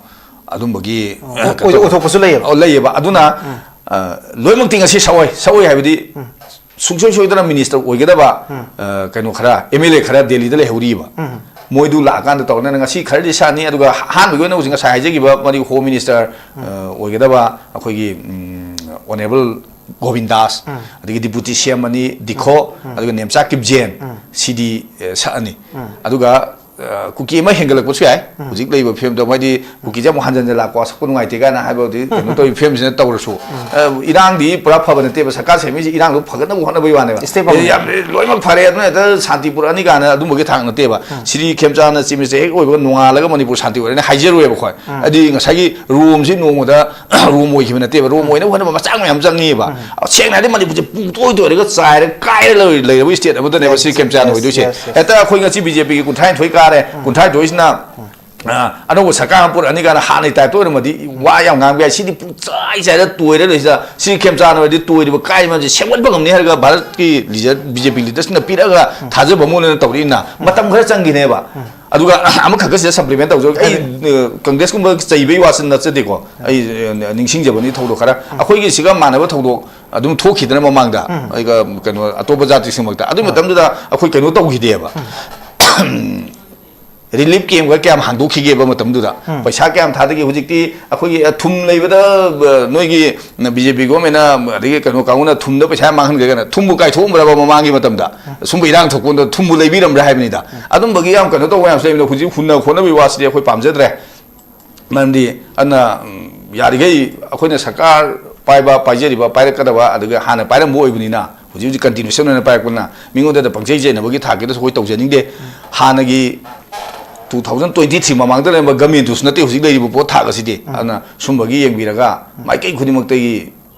ꯑꯗꯨꯝꯕꯒꯤ, ꯑꯣ, ꯑ, ꯑꯣꯏ-, ꯀꯩꯅꯣ ꯇꯧꯕ꯫ ꯑꯣꯏꯊꯣꯛꯄꯁꯨ ꯂꯩꯌꯦꯕ? ꯑꯣ, ꯂꯩꯌꯦꯕ꯫ ꯑꯗꯨꯅ, ꯑ, ꯂꯣꯏꯅꯃꯛꯇꯤ ꯉꯁꯤ ꯁꯛꯑꯣꯏ, ꯁꯛꯑꯣꯏ ꯍꯥꯏꯕꯗꯤ ꯁꯨꯡꯁꯣꯏ ꯁꯣꯏꯗꯅ minister ꯑꯣꯏꯒꯗꯕ, ꯑ, ꯀꯩꯅꯣ ꯈꯔ, MLA ꯈꯔ ꯗꯦꯜꯂꯤꯗ ꯂꯩꯍꯧꯔꯤꯕ꯫ ꯃꯣꯏꯗꯨ ꯂꯥꯛꯑꯀꯥꯟꯗ ꯇꯧꯔꯅꯤ꯫ ꯉꯁꯤ ꯈꯔꯗꯤ ꯁꯛꯑꯅꯤ, ꯑꯗꯨꯒ ꯑꯍꯥꯟꯕꯒꯤ ꯑꯣꯏꯅ ꯍꯧꯖꯤꯛ ꯉꯁꯥꯏ ꯍꯥꯏꯖꯈꯤꯕ ꯃꯔꯤ home minister, ꯑ, ꯑꯣꯏꯒꯗꯕ ꯑꯩꯈꯣꯏꯒꯤ, ꯎꯝ, honourable ꯒꯣꯕꯤꯟꯗꯥꯁ, ꯑꯗꯒꯤ deputy CM ꯑꯅꯤ ꯗꯤꯈꯣ, ꯑꯗꯨꯒ ꯅꯦꯝꯆꯥ ꯀꯤꯞꯖꯦꯟ, ꯁꯤꯗꯤ, ꯑ, ꯁꯛꯑꯅꯤ꯫ ꯑꯗꯨꯒ ꯑ, ꯀꯨꯀꯤ ꯑꯃ ꯍꯦꯟꯒꯠꯂꯛꯄꯁꯨ ꯌꯥꯏ꯫ ꯍꯧꯖꯤꯛ ꯂꯩꯕ ꯐꯤꯕꯝꯗ ꯃꯣꯏꯗꯤ ꯀꯨꯀꯤꯁꯦ ꯑꯃꯨꯛ ꯍꯟꯖꯟ ꯍꯟꯖꯟ ꯂꯥꯛꯄ, ꯁꯛꯄ ꯅꯨꯡꯉꯥꯏꯇꯦ ꯀꯥꯏꯅ ꯍꯥꯏꯕꯗꯤ ꯀꯩꯅꯣ ꯇꯧꯔꯤ ꯐꯤꯕꯝꯁꯤ ꯅꯠꯇꯕ꯫ ꯇꯧꯔꯁꯨ, ꯑ, ꯏꯔꯥꯡꯗꯤ ꯄꯨꯔꯥ ꯐꯕ ꯅꯠꯇꯦꯕ꯫ ꯁꯔꯀꯥꯔ ꯁꯦꯝꯃꯤꯁꯤ ꯏꯔꯥꯡꯗꯣ ꯐꯒꯠꯅꯕ ꯍꯣꯠꯅꯕꯒꯤ ꯋꯥꯅꯦꯕ꯫ Step ꯑꯃ꯫ ꯑꯦ, ꯌꯥꯝ ꯂꯣꯏꯅꯃꯛ ꯐꯔꯦ, ꯑꯗꯨꯅ ꯍꯦꯛꯇ ꯁꯥꯟꯇꯤ ꯄꯨꯔꯛꯑꯅꯤ ꯀꯥꯏꯅ ꯑꯗꯨꯝꯕꯒꯤ ꯊꯥꯛ ꯅꯠꯇꯦꯕ꯫ ꯁ꯭ꯔꯤ ꯈꯦꯝꯆꯥꯟꯗ chief minister ꯍꯦꯛ ꯑꯣꯏꯕꯒ ꯅꯣꯡꯉꯥꯜꯂꯒ ꯃꯅꯤꯄꯨꯔ ꯁꯥꯟꯇꯤ ꯑꯣꯏꯔꯅꯤ ꯍꯥꯏꯖꯔꯣꯏꯕ ꯑꯩꯈꯣꯏ꯫ ꯍꯥꯏꯗꯤ ꯉꯁꯥꯏꯒꯤ ꯔꯣꯝꯁꯤ ꯅꯣꯡꯃꯗ ꯔꯣꯝ ꯑꯣꯏꯈꯤꯕ ꯅꯠꯇꯦꯕ, ꯔꯣꯝ ꯑꯣꯏꯅꯕ ꯍꯣꯠꯅꯕ ꯃꯆꯥꯛ ꯃꯌꯥꯝ ꯆꯪꯉꯤꯕ꯫ ꯁꯦꯡꯅ ꯍꯥꯏꯔꯗꯤ ꯃꯅꯤꯄꯨꯔꯁꯦ ꯄꯨꯡꯇꯣꯏ ꯇꯣꯏꯔꯒ ꯆꯥꯏꯔꯒ ꯀꯥꯏꯔ ꯂꯩ-, ꯂꯩꯔꯕ state ꯑꯃꯗꯅꯦꯕ ꯁ꯭ꯔꯤ ꯈꯦꯝꯆꯥꯟ ꯑꯣꯏꯗꯣꯏꯁꯦ꯫ Yes, yes. ꯍꯦꯛꯇ ꯑꯩꯈꯣꯏ ꯉꯁꯤ BJPꯒꯤ ꯀꯨꯟꯊ꯭ꯔꯥ ꯅꯤꯊꯣꯏ ꯀꯥꯔꯦ, ꯀꯨꯟꯊ꯭ꯔꯥ ꯅꯤꯊꯣꯏꯁꯤꯅ, ꯑ, ꯑꯅꯧꯕ ꯁꯔꯀꯥꯔ ꯑꯃ ꯄꯨꯔꯛꯑꯅꯤ ꯀꯥꯏꯅ ꯍꯥꯟꯅꯒꯤ typeꯇ ꯑꯣꯏꯔꯝꯃꯗꯤ ꯋꯥ ꯌꯥꯝ ꯉꯥꯡꯕ ꯌꯥꯏ꯫ ꯁꯤꯗꯤ ꯄꯨꯡꯆꯥꯏ ꯆꯥꯏꯔ ꯇꯣꯏꯔ ꯂꯩꯁꯤꯗ, ꯁ꯭ꯔꯤ ꯈꯦꯝꯆꯥꯟ ꯑꯣꯏꯔꯗꯤ ꯇꯣꯏꯔꯤꯕ ꯀꯥꯏ ꯃꯌꯥꯝꯁꯦ ꯁꯦꯝꯒꯠꯄ ꯉꯝꯅꯤ ꯍꯥꯏꯔꯒ ꯚꯥꯔꯠꯀꯤ leader, BJP leaderꯁꯤꯡꯅ ꯄꯤꯔꯛꯑꯒ ꯊꯥꯖꯕ ꯑꯃ ꯑꯣꯏꯅ ꯇꯧꯔꯛꯏꯅ ꯃꯇꯝ ꯈꯔ ꯆꯪꯈꯤꯅꯦꯕ꯫ ꯑꯗꯨꯒ ꯑꯃꯈꯛꯀ ꯁꯤꯗ supplement ꯇꯧꯖꯔꯒꯦ꯫ ꯑꯩ, ꯑ, Congressꯀꯨꯝꯕ ꯆꯩꯕꯩ ꯋꯥꯁꯤ ꯅꯠꯆꯗꯦꯀꯣ꯫ ꯑꯩ, ꯑ, ꯅꯤꯡꯁꯤꯡꯖꯕꯅꯤ ꯊꯧꯗꯣꯛ ꯈꯔ꯫ ꯑꯩꯈꯣꯏꯒꯤ ꯁꯤꯒ ꯃꯥꯟꯅꯕ ꯊꯧꯗꯣꯛ ꯑꯗꯨꯝ ꯊꯣꯛꯈꯤꯗꯅ ꯃꯃꯥꯡꯗ, ꯑꯩꯒ ꯀꯩꯅꯣ ꯑꯇꯣꯞꯄ ꯖꯥꯇꯤꯁꯤꯡꯃꯛꯇ꯫ ꯑꯗꯨꯒꯤ ꯃꯇꯝꯗꯨꯗ ꯑꯩꯈꯣꯏ ꯀꯩꯅꯣ ꯇꯧꯈꯤꯗꯦꯕ꯫ ꯔꯤꯂꯤꯐ ꯀꯦꯝꯒ ꯀꯌꯥꯝ ꯍꯥꯡꯗꯣꯛꯈꯤꯒꯦꯕ ꯃꯇꯝꯗꯨꯗ? ꯎꯝ꯫ ꯄꯩꯁꯥ ꯀꯌꯥꯝ ꯊꯥꯗꯒꯦ? ꯍꯧꯖꯤꯛꯇꯤ ꯑꯩꯈꯣꯏꯒꯤ, ꯑ, ꯊꯨꯝ ꯂꯩꯕꯗ, ꯑ, ꯅꯣꯏꯒꯤ, ꯎꯝ, ꯕꯤ ꯖꯦ ꯄꯤ ꯒꯣꯔꯃꯦꯟꯅ, ꯑꯗꯒꯤ ꯀꯩꯅꯣ ꯀꯥꯡꯕꯨꯅ ꯊꯨꯝꯗ ꯄꯩꯁꯥ ꯌꯥꯝ ꯃꯥꯡꯍꯟꯈ꯭ꯔꯦ ꯀꯥꯏꯅ, ꯊꯨꯝꯕꯨ ꯀꯥꯏꯊꯣꯛꯑꯝꯕ꯭ꯔꯕ ꯃꯃꯥꯡꯒꯤ ꯃꯇꯝꯗ? ꯎꯝ꯫ ꯁꯨꯝꯕ ꯏꯔꯥꯡ ꯊꯣꯛꯄꯗ ꯊꯨꯝꯕꯨ ꯂꯩꯕꯤꯔꯝꯕ꯭ꯔꯥ ꯍꯥꯏꯕꯅꯤꯗ꯫ ꯎꯝ꯫ ꯑꯗꯨꯝꯕꯒꯤ ꯌꯥꯝ ꯀꯩꯅꯣ ꯇꯧꯕ ꯃꯌꯥꯝꯁꯨ ꯂꯩꯕꯅꯤꯅ ꯍꯧꯖꯤꯛ ꯍꯨꯟꯅ ꯈꯣꯠꯅꯕꯒꯤ ꯋꯥꯁꯤꯗꯤ ꯑꯩꯈꯣꯏ ꯄꯥꯝꯖꯗ꯭ꯔꯦ꯫ ꯃꯔꯝꯗꯤ ꯑꯗꯨꯅ, ꯎꯝ, ꯌꯥꯔꯤꯈꯩ ꯑꯩꯈꯣꯏꯅ ꯁꯔꯀꯥꯔ ꯄꯥꯏꯕ, ꯄꯥꯏꯖꯔꯤꯕ, ꯄꯥꯏꯔꯛꯀꯗꯕ, ꯑꯗꯨꯒ ꯍꯥꯟꯅ ꯄꯥꯏꯔꯝꯕ ꯑꯣꯏꯕꯅꯤꯅ, ꯍꯧꯖꯤꯛ ꯍꯧꯖꯤꯛ ꯀꯟꯇꯤꯅ꯭ꯌꯨꯁꯟ ꯑꯣꯏꯅ ꯄꯥꯏꯔꯛꯄꯅꯤꯅ, ꯃꯤꯉꯣꯟꯗꯗ ꯄꯪꯆꯩ ꯆꯩꯅꯕꯒꯤ ꯊꯥꯛꯀꯤꯗꯁꯨ ꯑꯩꯈꯣꯏ ꯇꯧꯖꯅꯤꯡꯗꯦ꯫ ꯍꯥꯟꯅꯒꯤ two thousand twenty three ꯃꯃꯥꯡꯗ ꯂꯩꯔꯝꯕ ꯒꯃꯦꯟꯗꯨꯁꯨ ꯅꯠꯇꯦ ꯍꯧꯖꯤꯛ ꯂꯩꯔꯤꯕ ꯄꯣꯠ ꯊꯥꯛ ꯑꯁꯤꯗꯤ꯫ ꯎꯝ꯫ ꯑꯗꯨꯅ ꯁꯨꯝꯕꯒꯤ ꯌꯦꯡꯕꯤꯔꯒ, ꯎꯝ, ꯃꯥꯏꯀꯩ ꯈꯨꯗꯤꯡꯃꯛꯇꯒꯤ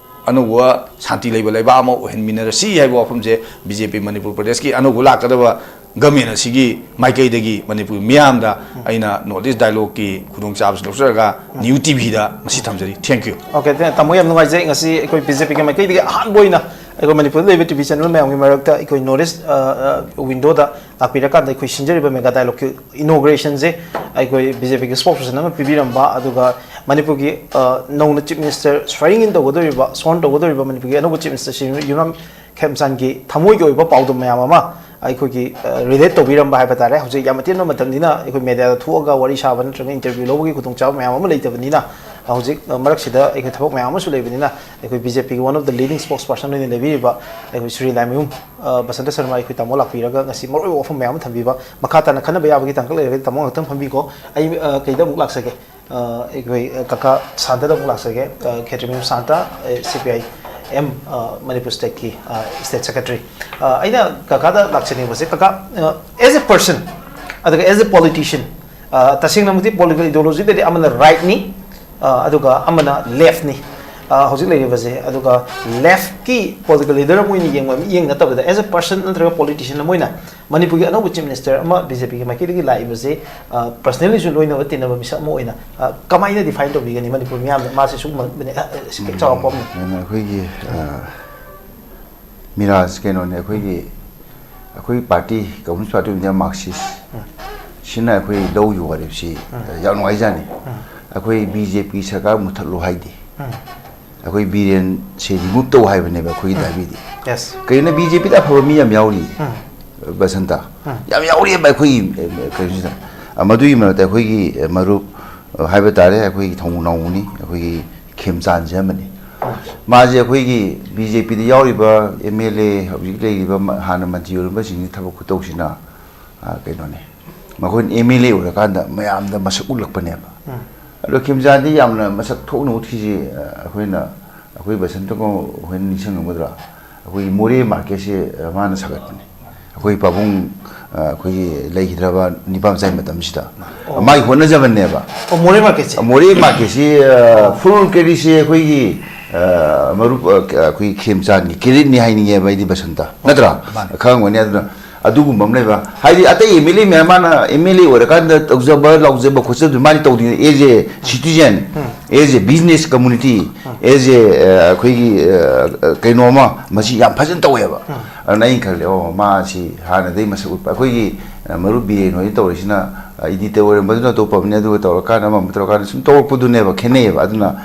ꯑꯅꯧꯕ ꯁꯥꯟꯇꯤ ꯂꯩꯕ ꯂꯩꯕꯥꯛ ꯑꯃ ꯑꯣꯏꯍꯟꯃꯤꯟꯅꯔꯁꯤ ꯍꯥꯏꯕ ꯋꯥꯐꯝꯁꯦ ꯕꯤ ꯖꯦ ꯄꯤ ꯃꯅꯤꯄꯨꯔ ꯄ꯭ꯔꯗꯦꯁꯀꯤ ꯑꯅꯧꯕ ꯂꯥꯛꯀꯗꯕ ꯒꯃꯦꯟ ꯑꯁꯤꯒꯤ ꯃꯥꯏꯀꯩꯗꯒꯤ ꯃꯅꯤꯄꯨꯔ ꯃꯤꯌꯥꯝꯗ ꯑꯩꯅ ꯅꯣꯔꯠ ꯏꯁ ꯗꯥꯏꯂꯣꯒꯀꯤ ꯈꯨꯗꯣꯡꯆꯥꯕꯁꯤ ꯂꯧꯖꯔꯒ ꯅ꯭ꯌꯨ ꯇꯤ ꯚꯤꯗ ꯃꯁꯤ ꯊꯝꯖꯔꯤ꯫ Thank you꯫ ꯑꯣꯀꯦ, ꯊꯦ-, ꯇꯥꯃꯣ, ꯌꯥꯝ ꯅꯨꯡꯉꯥꯏꯖꯩ꯫ ꯉꯁꯤ ꯑꯩꯈꯣꯏ ꯕꯤ ꯖꯦ ꯄꯤꯒꯤ ꯃꯥꯏꯀꯩꯗꯒꯤ ꯑꯍꯥꯟꯕ ꯑꯣꯏꯅ ꯑꯩꯈꯣꯏ ꯃꯅꯤꯄꯨꯔꯗ ꯂꯩꯕ ꯇꯤ ꯚꯤ ꯆꯦꯅꯦꯜ ꯃꯌꯥꯝꯒꯤ ꯃꯔꯛꯇ ꯑꯩꯈꯣꯏ ꯅꯣꯔꯠ ꯏꯁ, ꯑ, ꯑ, ꯋꯤꯟꯗꯣꯗ ꯂꯥꯛꯄꯤꯔꯀꯥꯟꯗ ꯑꯩꯈꯣꯏ ꯁꯤꯟꯖꯔꯤꯕ ꯃꯦꯒꯥ ꯗꯥꯏꯂꯣꯒꯀꯤ ꯏꯅꯣꯒ꯭ꯔꯦꯁꯟꯁꯦ ꯑꯩꯈꯣꯏ ꯕꯤ ꯖꯦ ꯄꯤꯒꯤ ꯁ꯭ꯄꯣꯛꯁ ꯄꯔꯁꯟ ꯑꯃ ꯄꯤꯕꯤꯔꯝꯕ, ꯑꯗꯨꯒ ꯃꯅꯤꯄꯨꯔꯒꯤ, ꯑ, ꯅꯧꯅ ꯆꯤꯐ ꯃꯤꯅꯤꯁꯇꯔ ꯁ꯭ꯋꯦꯔꯤꯡ ꯏꯟ ꯇꯧꯒꯗꯧꯔꯤꯕ, ꯁ꯭ꯋꯣꯔꯟ ꯇꯧꯒꯗꯧꯔꯤꯕ ꯃꯅꯤꯄꯨꯔꯒꯤ ꯑꯅꯧꯕ ꯆꯤꯐ ꯃꯤꯅꯤꯁꯇꯔ ꯁ꯭ꯔꯤ ꯌꯨꯝꯅꯥꯝ ꯈꯦꯝꯆꯥꯟꯒꯤ ꯊꯃꯣꯏꯒꯤ ꯑꯣꯏꯕ ꯄꯥꯎꯗꯝ ꯃꯌꯥꯝ ꯑꯃ ꯑꯩꯈꯣꯏꯒꯤ, ꯑ, ꯔꯤꯂꯦꯠ ꯇꯧꯕꯤꯔꯝꯕ ꯍꯥꯏꯕ ꯇꯥꯔꯦ꯫ ꯍꯧꯖꯤꯛ ꯌꯥꯝ ꯑꯇꯦꯟꯕ ꯃꯇꯝꯅꯤꯅ ꯑꯩꯈꯣꯏ ꯃꯦꯗꯤꯌꯥꯗ ꯊꯣꯛꯑꯒ ꯋꯥꯔꯤ ꯁꯥꯕ ꯅꯠꯇ꯭ꯔꯒ ꯏꯟꯇꯔꯚ꯭ꯌꯨ ꯂꯧꯕꯒꯤ ꯈꯨꯗꯣꯡꯆꯥꯕ ꯃꯌꯥꯝ ꯑꯃ ꯂꯩꯇꯕꯅꯤꯅ, ꯍꯧꯖꯤꯛ, ꯑ, ꯃꯔꯛꯁꯤꯗ ꯑꯩꯈꯣꯏ ꯊꯕꯛ ꯃꯌꯥꯝ ꯑꯃꯁꯨ ꯂꯩꯕꯅꯤꯅ, ꯑꯩꯈꯣꯏ ꯕꯤ ꯖꯦ ꯄꯤꯒꯤ one of the leading spokesperson ꯑꯣꯏꯅ ꯂꯩꯕꯤꯔꯤꯕ ꯑꯩꯈꯣꯏ ꯁ꯭ꯔꯤ ꯂꯥꯏꯃꯌꯨꯝ, ꯑ, ꯕꯁꯟꯇ ꯁꯔꯃ, ꯑꯩꯈꯣꯏ ꯇꯥꯃꯣ ꯂꯥꯛꯄꯤꯔꯒ ꯉꯁꯤ ꯃꯔꯨꯑꯣꯏꯕ ꯋꯥꯐꯝ ꯃꯌꯥꯝ ꯑꯃ ꯊꯝꯕꯤꯕ, ꯃꯈꯥ ꯇꯥꯅ ꯈꯟꯅꯕ ꯌꯥꯕꯒꯤ ꯇꯥꯡꯀꯛ ꯂꯩꯔꯒꯗꯤ ꯇꯥꯃꯣ ꯉꯥꯛꯇꯪ ꯐꯝꯕꯤꯀꯣ꯫ ꯑꯩ, ꯑ, ꯀꯩꯗ ꯑꯃꯨꯛ ꯂꯥꯛꯆꯒꯦ꯫ ꯑ, ꯑꯩꯈꯣꯏ, ꯑ, ꯀꯀꯥ ꯁꯥꯟꯇꯗ ꯑꯃꯨꯛ ꯂꯥꯛꯆꯒꯦ꯫ ꯑ, ꯈꯦꯇ꯭ꯔꯤꯃꯌꯨꯝ ꯁꯥꯟꯇ, ꯑ, ꯁꯤ ꯄꯤ ꯑꯥꯏ ꯑꯦꯝ, ꯑ, ꯃꯅꯤꯄꯨꯔ ꯁ꯭ꯇꯦꯠꯀꯤ, ꯑ, ꯁ꯭ꯇꯦꯠ ꯁꯦꯀ꯭ꯔꯦꯇꯔꯤ꯫ ꯑ, ꯑꯩꯅ ꯀꯀꯥꯗ ꯂꯥꯛꯆꯅꯤꯡꯕꯁꯦ, ꯀꯀꯥ, ꯑ, as a person, ꯑꯗꯨꯒ as a politician, ꯑ, ꯇꯁꯦꯡꯅꯃꯛꯇꯤ ꯄꯣꯂꯤꯇꯤꯀꯦꯜ ꯏꯗꯤꯑꯣꯂꯣꯖꯤꯗꯗꯤ ꯑꯃꯅ ꯔꯥꯏꯠꯅꯤ, ꯑ, ꯑꯗꯨꯒ ꯑꯃꯅ ꯂꯦꯐꯅꯤ, ꯑ, ꯍꯧꯖꯤꯛ ꯂꯩꯔꯤꯕꯁꯦ꯫ ꯑꯗꯨꯒ ꯂꯦꯐꯀꯤ ꯄꯣꯂꯤꯇꯤꯀꯦꯜ ꯂꯤꯗꯔ ꯑꯃ ꯑꯣꯏꯅ ꯌꯦꯡꯕ ꯃꯤꯠꯌꯦꯡ ꯅꯠꯇꯕꯗ, as a person ꯅꯠꯇ꯭ꯔꯒ ꯄꯣꯂꯤꯇꯤꯁꯤꯌꯟ ꯑꯃ ꯑꯣꯏꯅ ꯃꯅꯤꯄꯨꯔꯒꯤ ꯑꯅꯧꯕ ꯆꯤꯐ ꯃꯤꯅꯤꯁꯇꯔ ꯑꯃ ꯕꯤ ꯖꯦ ꯄꯤꯒꯤ ꯃꯥꯏꯀꯩꯗꯒꯤ ꯂꯥꯛꯏꯕꯁꯦ, ꯑ, ꯄꯔꯁꯅꯦꯜꯂꯤꯁꯨ ꯂꯣꯏꯅꯕ ꯇꯤꯟꯅꯕ ꯃꯤꯁꯛ ꯑꯃ ꯑꯣꯏꯅ, ꯑ, ꯀꯃꯥꯏꯅ ꯗꯤꯐꯥꯏꯟ ꯇꯧꯕꯤꯒꯅꯤ ꯃꯅꯤꯄꯨꯔ ꯃꯤꯌꯥꯝꯅ? ꯃꯥꯁꯦ ꯁꯤꯒꯨꯝꯕ ꯃꯤꯅꯦ, ꯑ, ꯑ, ꯁꯤ ꯆꯥꯎꯔꯥꯛꯄ ꯑꯃꯅꯤ꯫ ꯑꯗꯨꯅ ꯑꯩꯈꯣꯏꯒꯤ, ꯑ, ꯃꯤꯔꯥꯖ ꯀꯩꯅꯣꯅꯦ, ꯑꯩꯈꯣꯏꯒꯤ, ꯑꯩꯈꯣꯏ party, communist party of India, ꯃꯥꯔꯛꯁꯤꯁ, ꯎꯝ꯫ ꯁꯤꯅ ꯑꯩꯈꯣꯏ ꯂꯧꯔꯤꯕ ꯋꯥꯔꯦꯞꯁꯤ, ꯎꯝ꯫ ꯌꯥꯝ ꯅꯨꯡꯉꯥꯏꯖꯥꯠꯅꯤ꯫ ꯎꯝ꯫ ꯑꯩꯈꯣꯏ ꯕꯤ ꯖꯦ ꯄꯤ ꯁꯔꯀꯥꯔ ꯃꯨꯊꯠꯂꯨ ꯍꯥꯏꯗꯦ꯫ ꯎꯝ꯫ ꯑꯩꯈꯣꯏ ꯕꯤꯔꯦꯟꯁꯦ ꯔꯤꯃꯨꯚ ꯇꯧ ꯍꯥꯏꯕꯅꯦꯕ ꯑꯩꯈꯣꯏꯒꯤ ꯎꯝ꯫ ꯗꯥꯕꯤꯗꯤ꯫ Yes꯫ ꯀꯩꯒꯤꯅꯣ, ꯕꯤ ꯖꯦ ꯄꯤꯗ ꯑꯐꯕ ꯃꯤ ꯌꯥꯝ ꯌꯥꯎꯔꯤ꯫ ꯎꯝ꯫ ꯕꯁꯟꯇ꯫ ꯎꯝ꯫ ꯌꯥꯝ ꯌꯥꯎꯔꯤꯑꯕ ꯑꯩꯈꯣꯏꯒꯤ, ꯑꯦ, ꯀꯩꯅꯣꯁꯤꯗ꯫ ꯃꯗꯨꯒꯤ ꯃꯔꯛꯇ ꯑꯩꯈꯣꯏꯒꯤ ꯃꯔꯨꯞ ꯍꯥꯏꯕ ꯇꯥꯔꯦ, ꯑꯩꯈꯣꯏꯒꯤ ꯊꯧꯅꯥꯎꯅꯤ, ꯑꯩꯈꯣꯏꯒꯤ ꯈꯦꯝꯆꯥꯟꯁꯦ ꯑꯃꯅꯤ꯫ ꯃꯥꯁꯦ ꯑꯩꯈꯣꯏꯒꯤ ꯕꯤ ꯖꯦ ꯄꯤꯗ ꯌꯥꯎꯔꯤꯕ ꯑꯦꯝ ꯑꯦꯜ ꯑꯦ, ꯍꯧꯖꯤꯛ ꯂꯩꯔꯤꯕ ꯍꯥꯟꯅ ꯃꯟꯇ꯭ꯔꯤ ꯑꯣꯏꯔꯝꯕꯁꯤꯡꯒꯤ ꯊꯕꯛ ꯈꯨꯇꯧꯁꯤꯅ ꯀꯩꯅꯣꯅꯦ, ꯃꯈꯣꯏꯅ ꯑꯦꯝ ꯑꯦꯜ ꯑꯦ ꯑꯣꯏꯔꯀꯥꯟꯗ ꯃꯌꯥꯝꯗ ꯃꯁꯛ ꯎꯠꯂꯛꯄꯅꯦꯕ꯫ ꯑꯗꯣ ꯈꯦꯝꯆꯥꯟꯗꯤ ꯌꯥꯝꯅ ꯃꯁꯛ ꯊꯣꯛꯅ ꯎꯠꯈꯤꯁꯦ꯫ ꯑꯩꯈꯣꯏꯅ, ꯑꯩꯈꯣꯏ ꯕꯁꯟꯇ ꯀꯣ, ꯑꯩꯈꯣꯏꯅ ꯅꯤꯡꯁꯤꯡꯉꯝꯒꯗ꯭ꯔꯥ? ꯑꯩꯈꯣꯏꯒꯤ ꯃꯣꯔꯦ ꯃꯥꯔꯀꯦꯠꯁꯦ ꯃꯥꯅ ꯁꯥꯒꯠꯄꯅꯦ꯫ ꯑꯩꯈꯣꯏ ꯄꯥꯕꯨꯡ ꯑꯩꯈꯣꯏꯒꯤ ꯂꯩꯈꯤꯗ꯭ꯔꯕ ꯅꯤꯄꯥ ꯃꯆꯥꯒꯤ ꯃꯇꯝꯁꯤꯗ ꯃꯥꯒꯤ ꯍꯣꯠꯅꯖꯃꯟꯅꯦꯕ꯫ ꯑꯣ, ꯃꯣꯔꯦ ꯃꯥꯔꯀꯦꯠꯁꯦ꯫ ꯃꯣꯔꯦ ꯃꯥꯔꯀꯦꯠꯁꯤ ꯐꯨꯜ ꯀꯦꯔꯤꯁꯦ ꯑꯩꯈꯣꯏꯒꯤ ꯃꯔꯨꯞ, ꯑꯩꯈꯣꯏ ꯈꯦꯝꯆꯥꯟꯒꯤ ꯀꯦꯔꯤꯠꯅꯤ ꯍꯥꯏꯅꯤꯡꯉꯦꯕ ꯑꯩꯗꯤ, ꯕꯁꯟꯇ, ꯅꯠꯇ꯭ꯔꯥ? ꯈꯪꯉꯝꯒꯅꯤ꯫ ꯑꯗꯨꯅ ꯑꯗꯨꯒꯨꯝꯕ ꯑꯃ ꯂꯩꯕ ꯍꯥꯏꯗꯤ, ꯑꯇꯩ ꯑꯦꯝ ꯑꯦꯜ ꯑꯦ ꯃꯌꯥꯝ, ꯃꯥꯅ ꯑꯦꯝ ꯑꯦꯜ ꯑꯦ ꯑꯣꯏꯔꯀꯥꯟꯗ ꯇꯧꯖꯕ ꯂꯥꯎꯖꯕ ꯈꯣꯠꯆꯕꯗꯨ ꯃꯥꯗꯤ ꯇꯧꯗꯦ꯫ As a citizen, as a business community, as a ꯑꯩꯈꯣꯏꯒꯤ ꯀꯩꯅꯣ ꯑꯃ, ꯃꯁꯤ ꯌꯥꯝ ꯐꯖꯅ ꯇꯧꯋꯦꯕ꯫ ꯑꯗꯨꯅ ꯑꯩꯅ ꯈꯜꯂꯦ, ꯑꯣ, ꯃꯥꯁꯤ ꯍꯥꯟꯅꯗꯒꯤ ꯃꯁꯛ ꯎꯠꯄ, ꯑꯩꯈꯣꯏꯒꯤ ꯃꯔꯨꯞ ꯕꯤꯔꯦꯟ ꯍꯣꯏ ꯇꯧꯔꯤꯁꯤꯅ ꯏꯗꯤꯇꯔ ꯑꯣꯏꯔꯝꯕꯗꯨꯅ ꯑꯇꯣꯞꯄ ꯑꯃꯅꯤ, ꯑꯗꯨꯒ ꯇꯧꯔꯀꯥꯟꯗ ꯑꯃ ꯑꯃ ꯇꯧꯔꯀꯥꯟꯗ ꯁꯨꯝ ꯇꯧꯔꯛꯄꯗꯨꯅꯦꯕ ꯈꯦꯠꯅꯩꯌꯦꯕ꯫ ꯑꯗꯨꯅ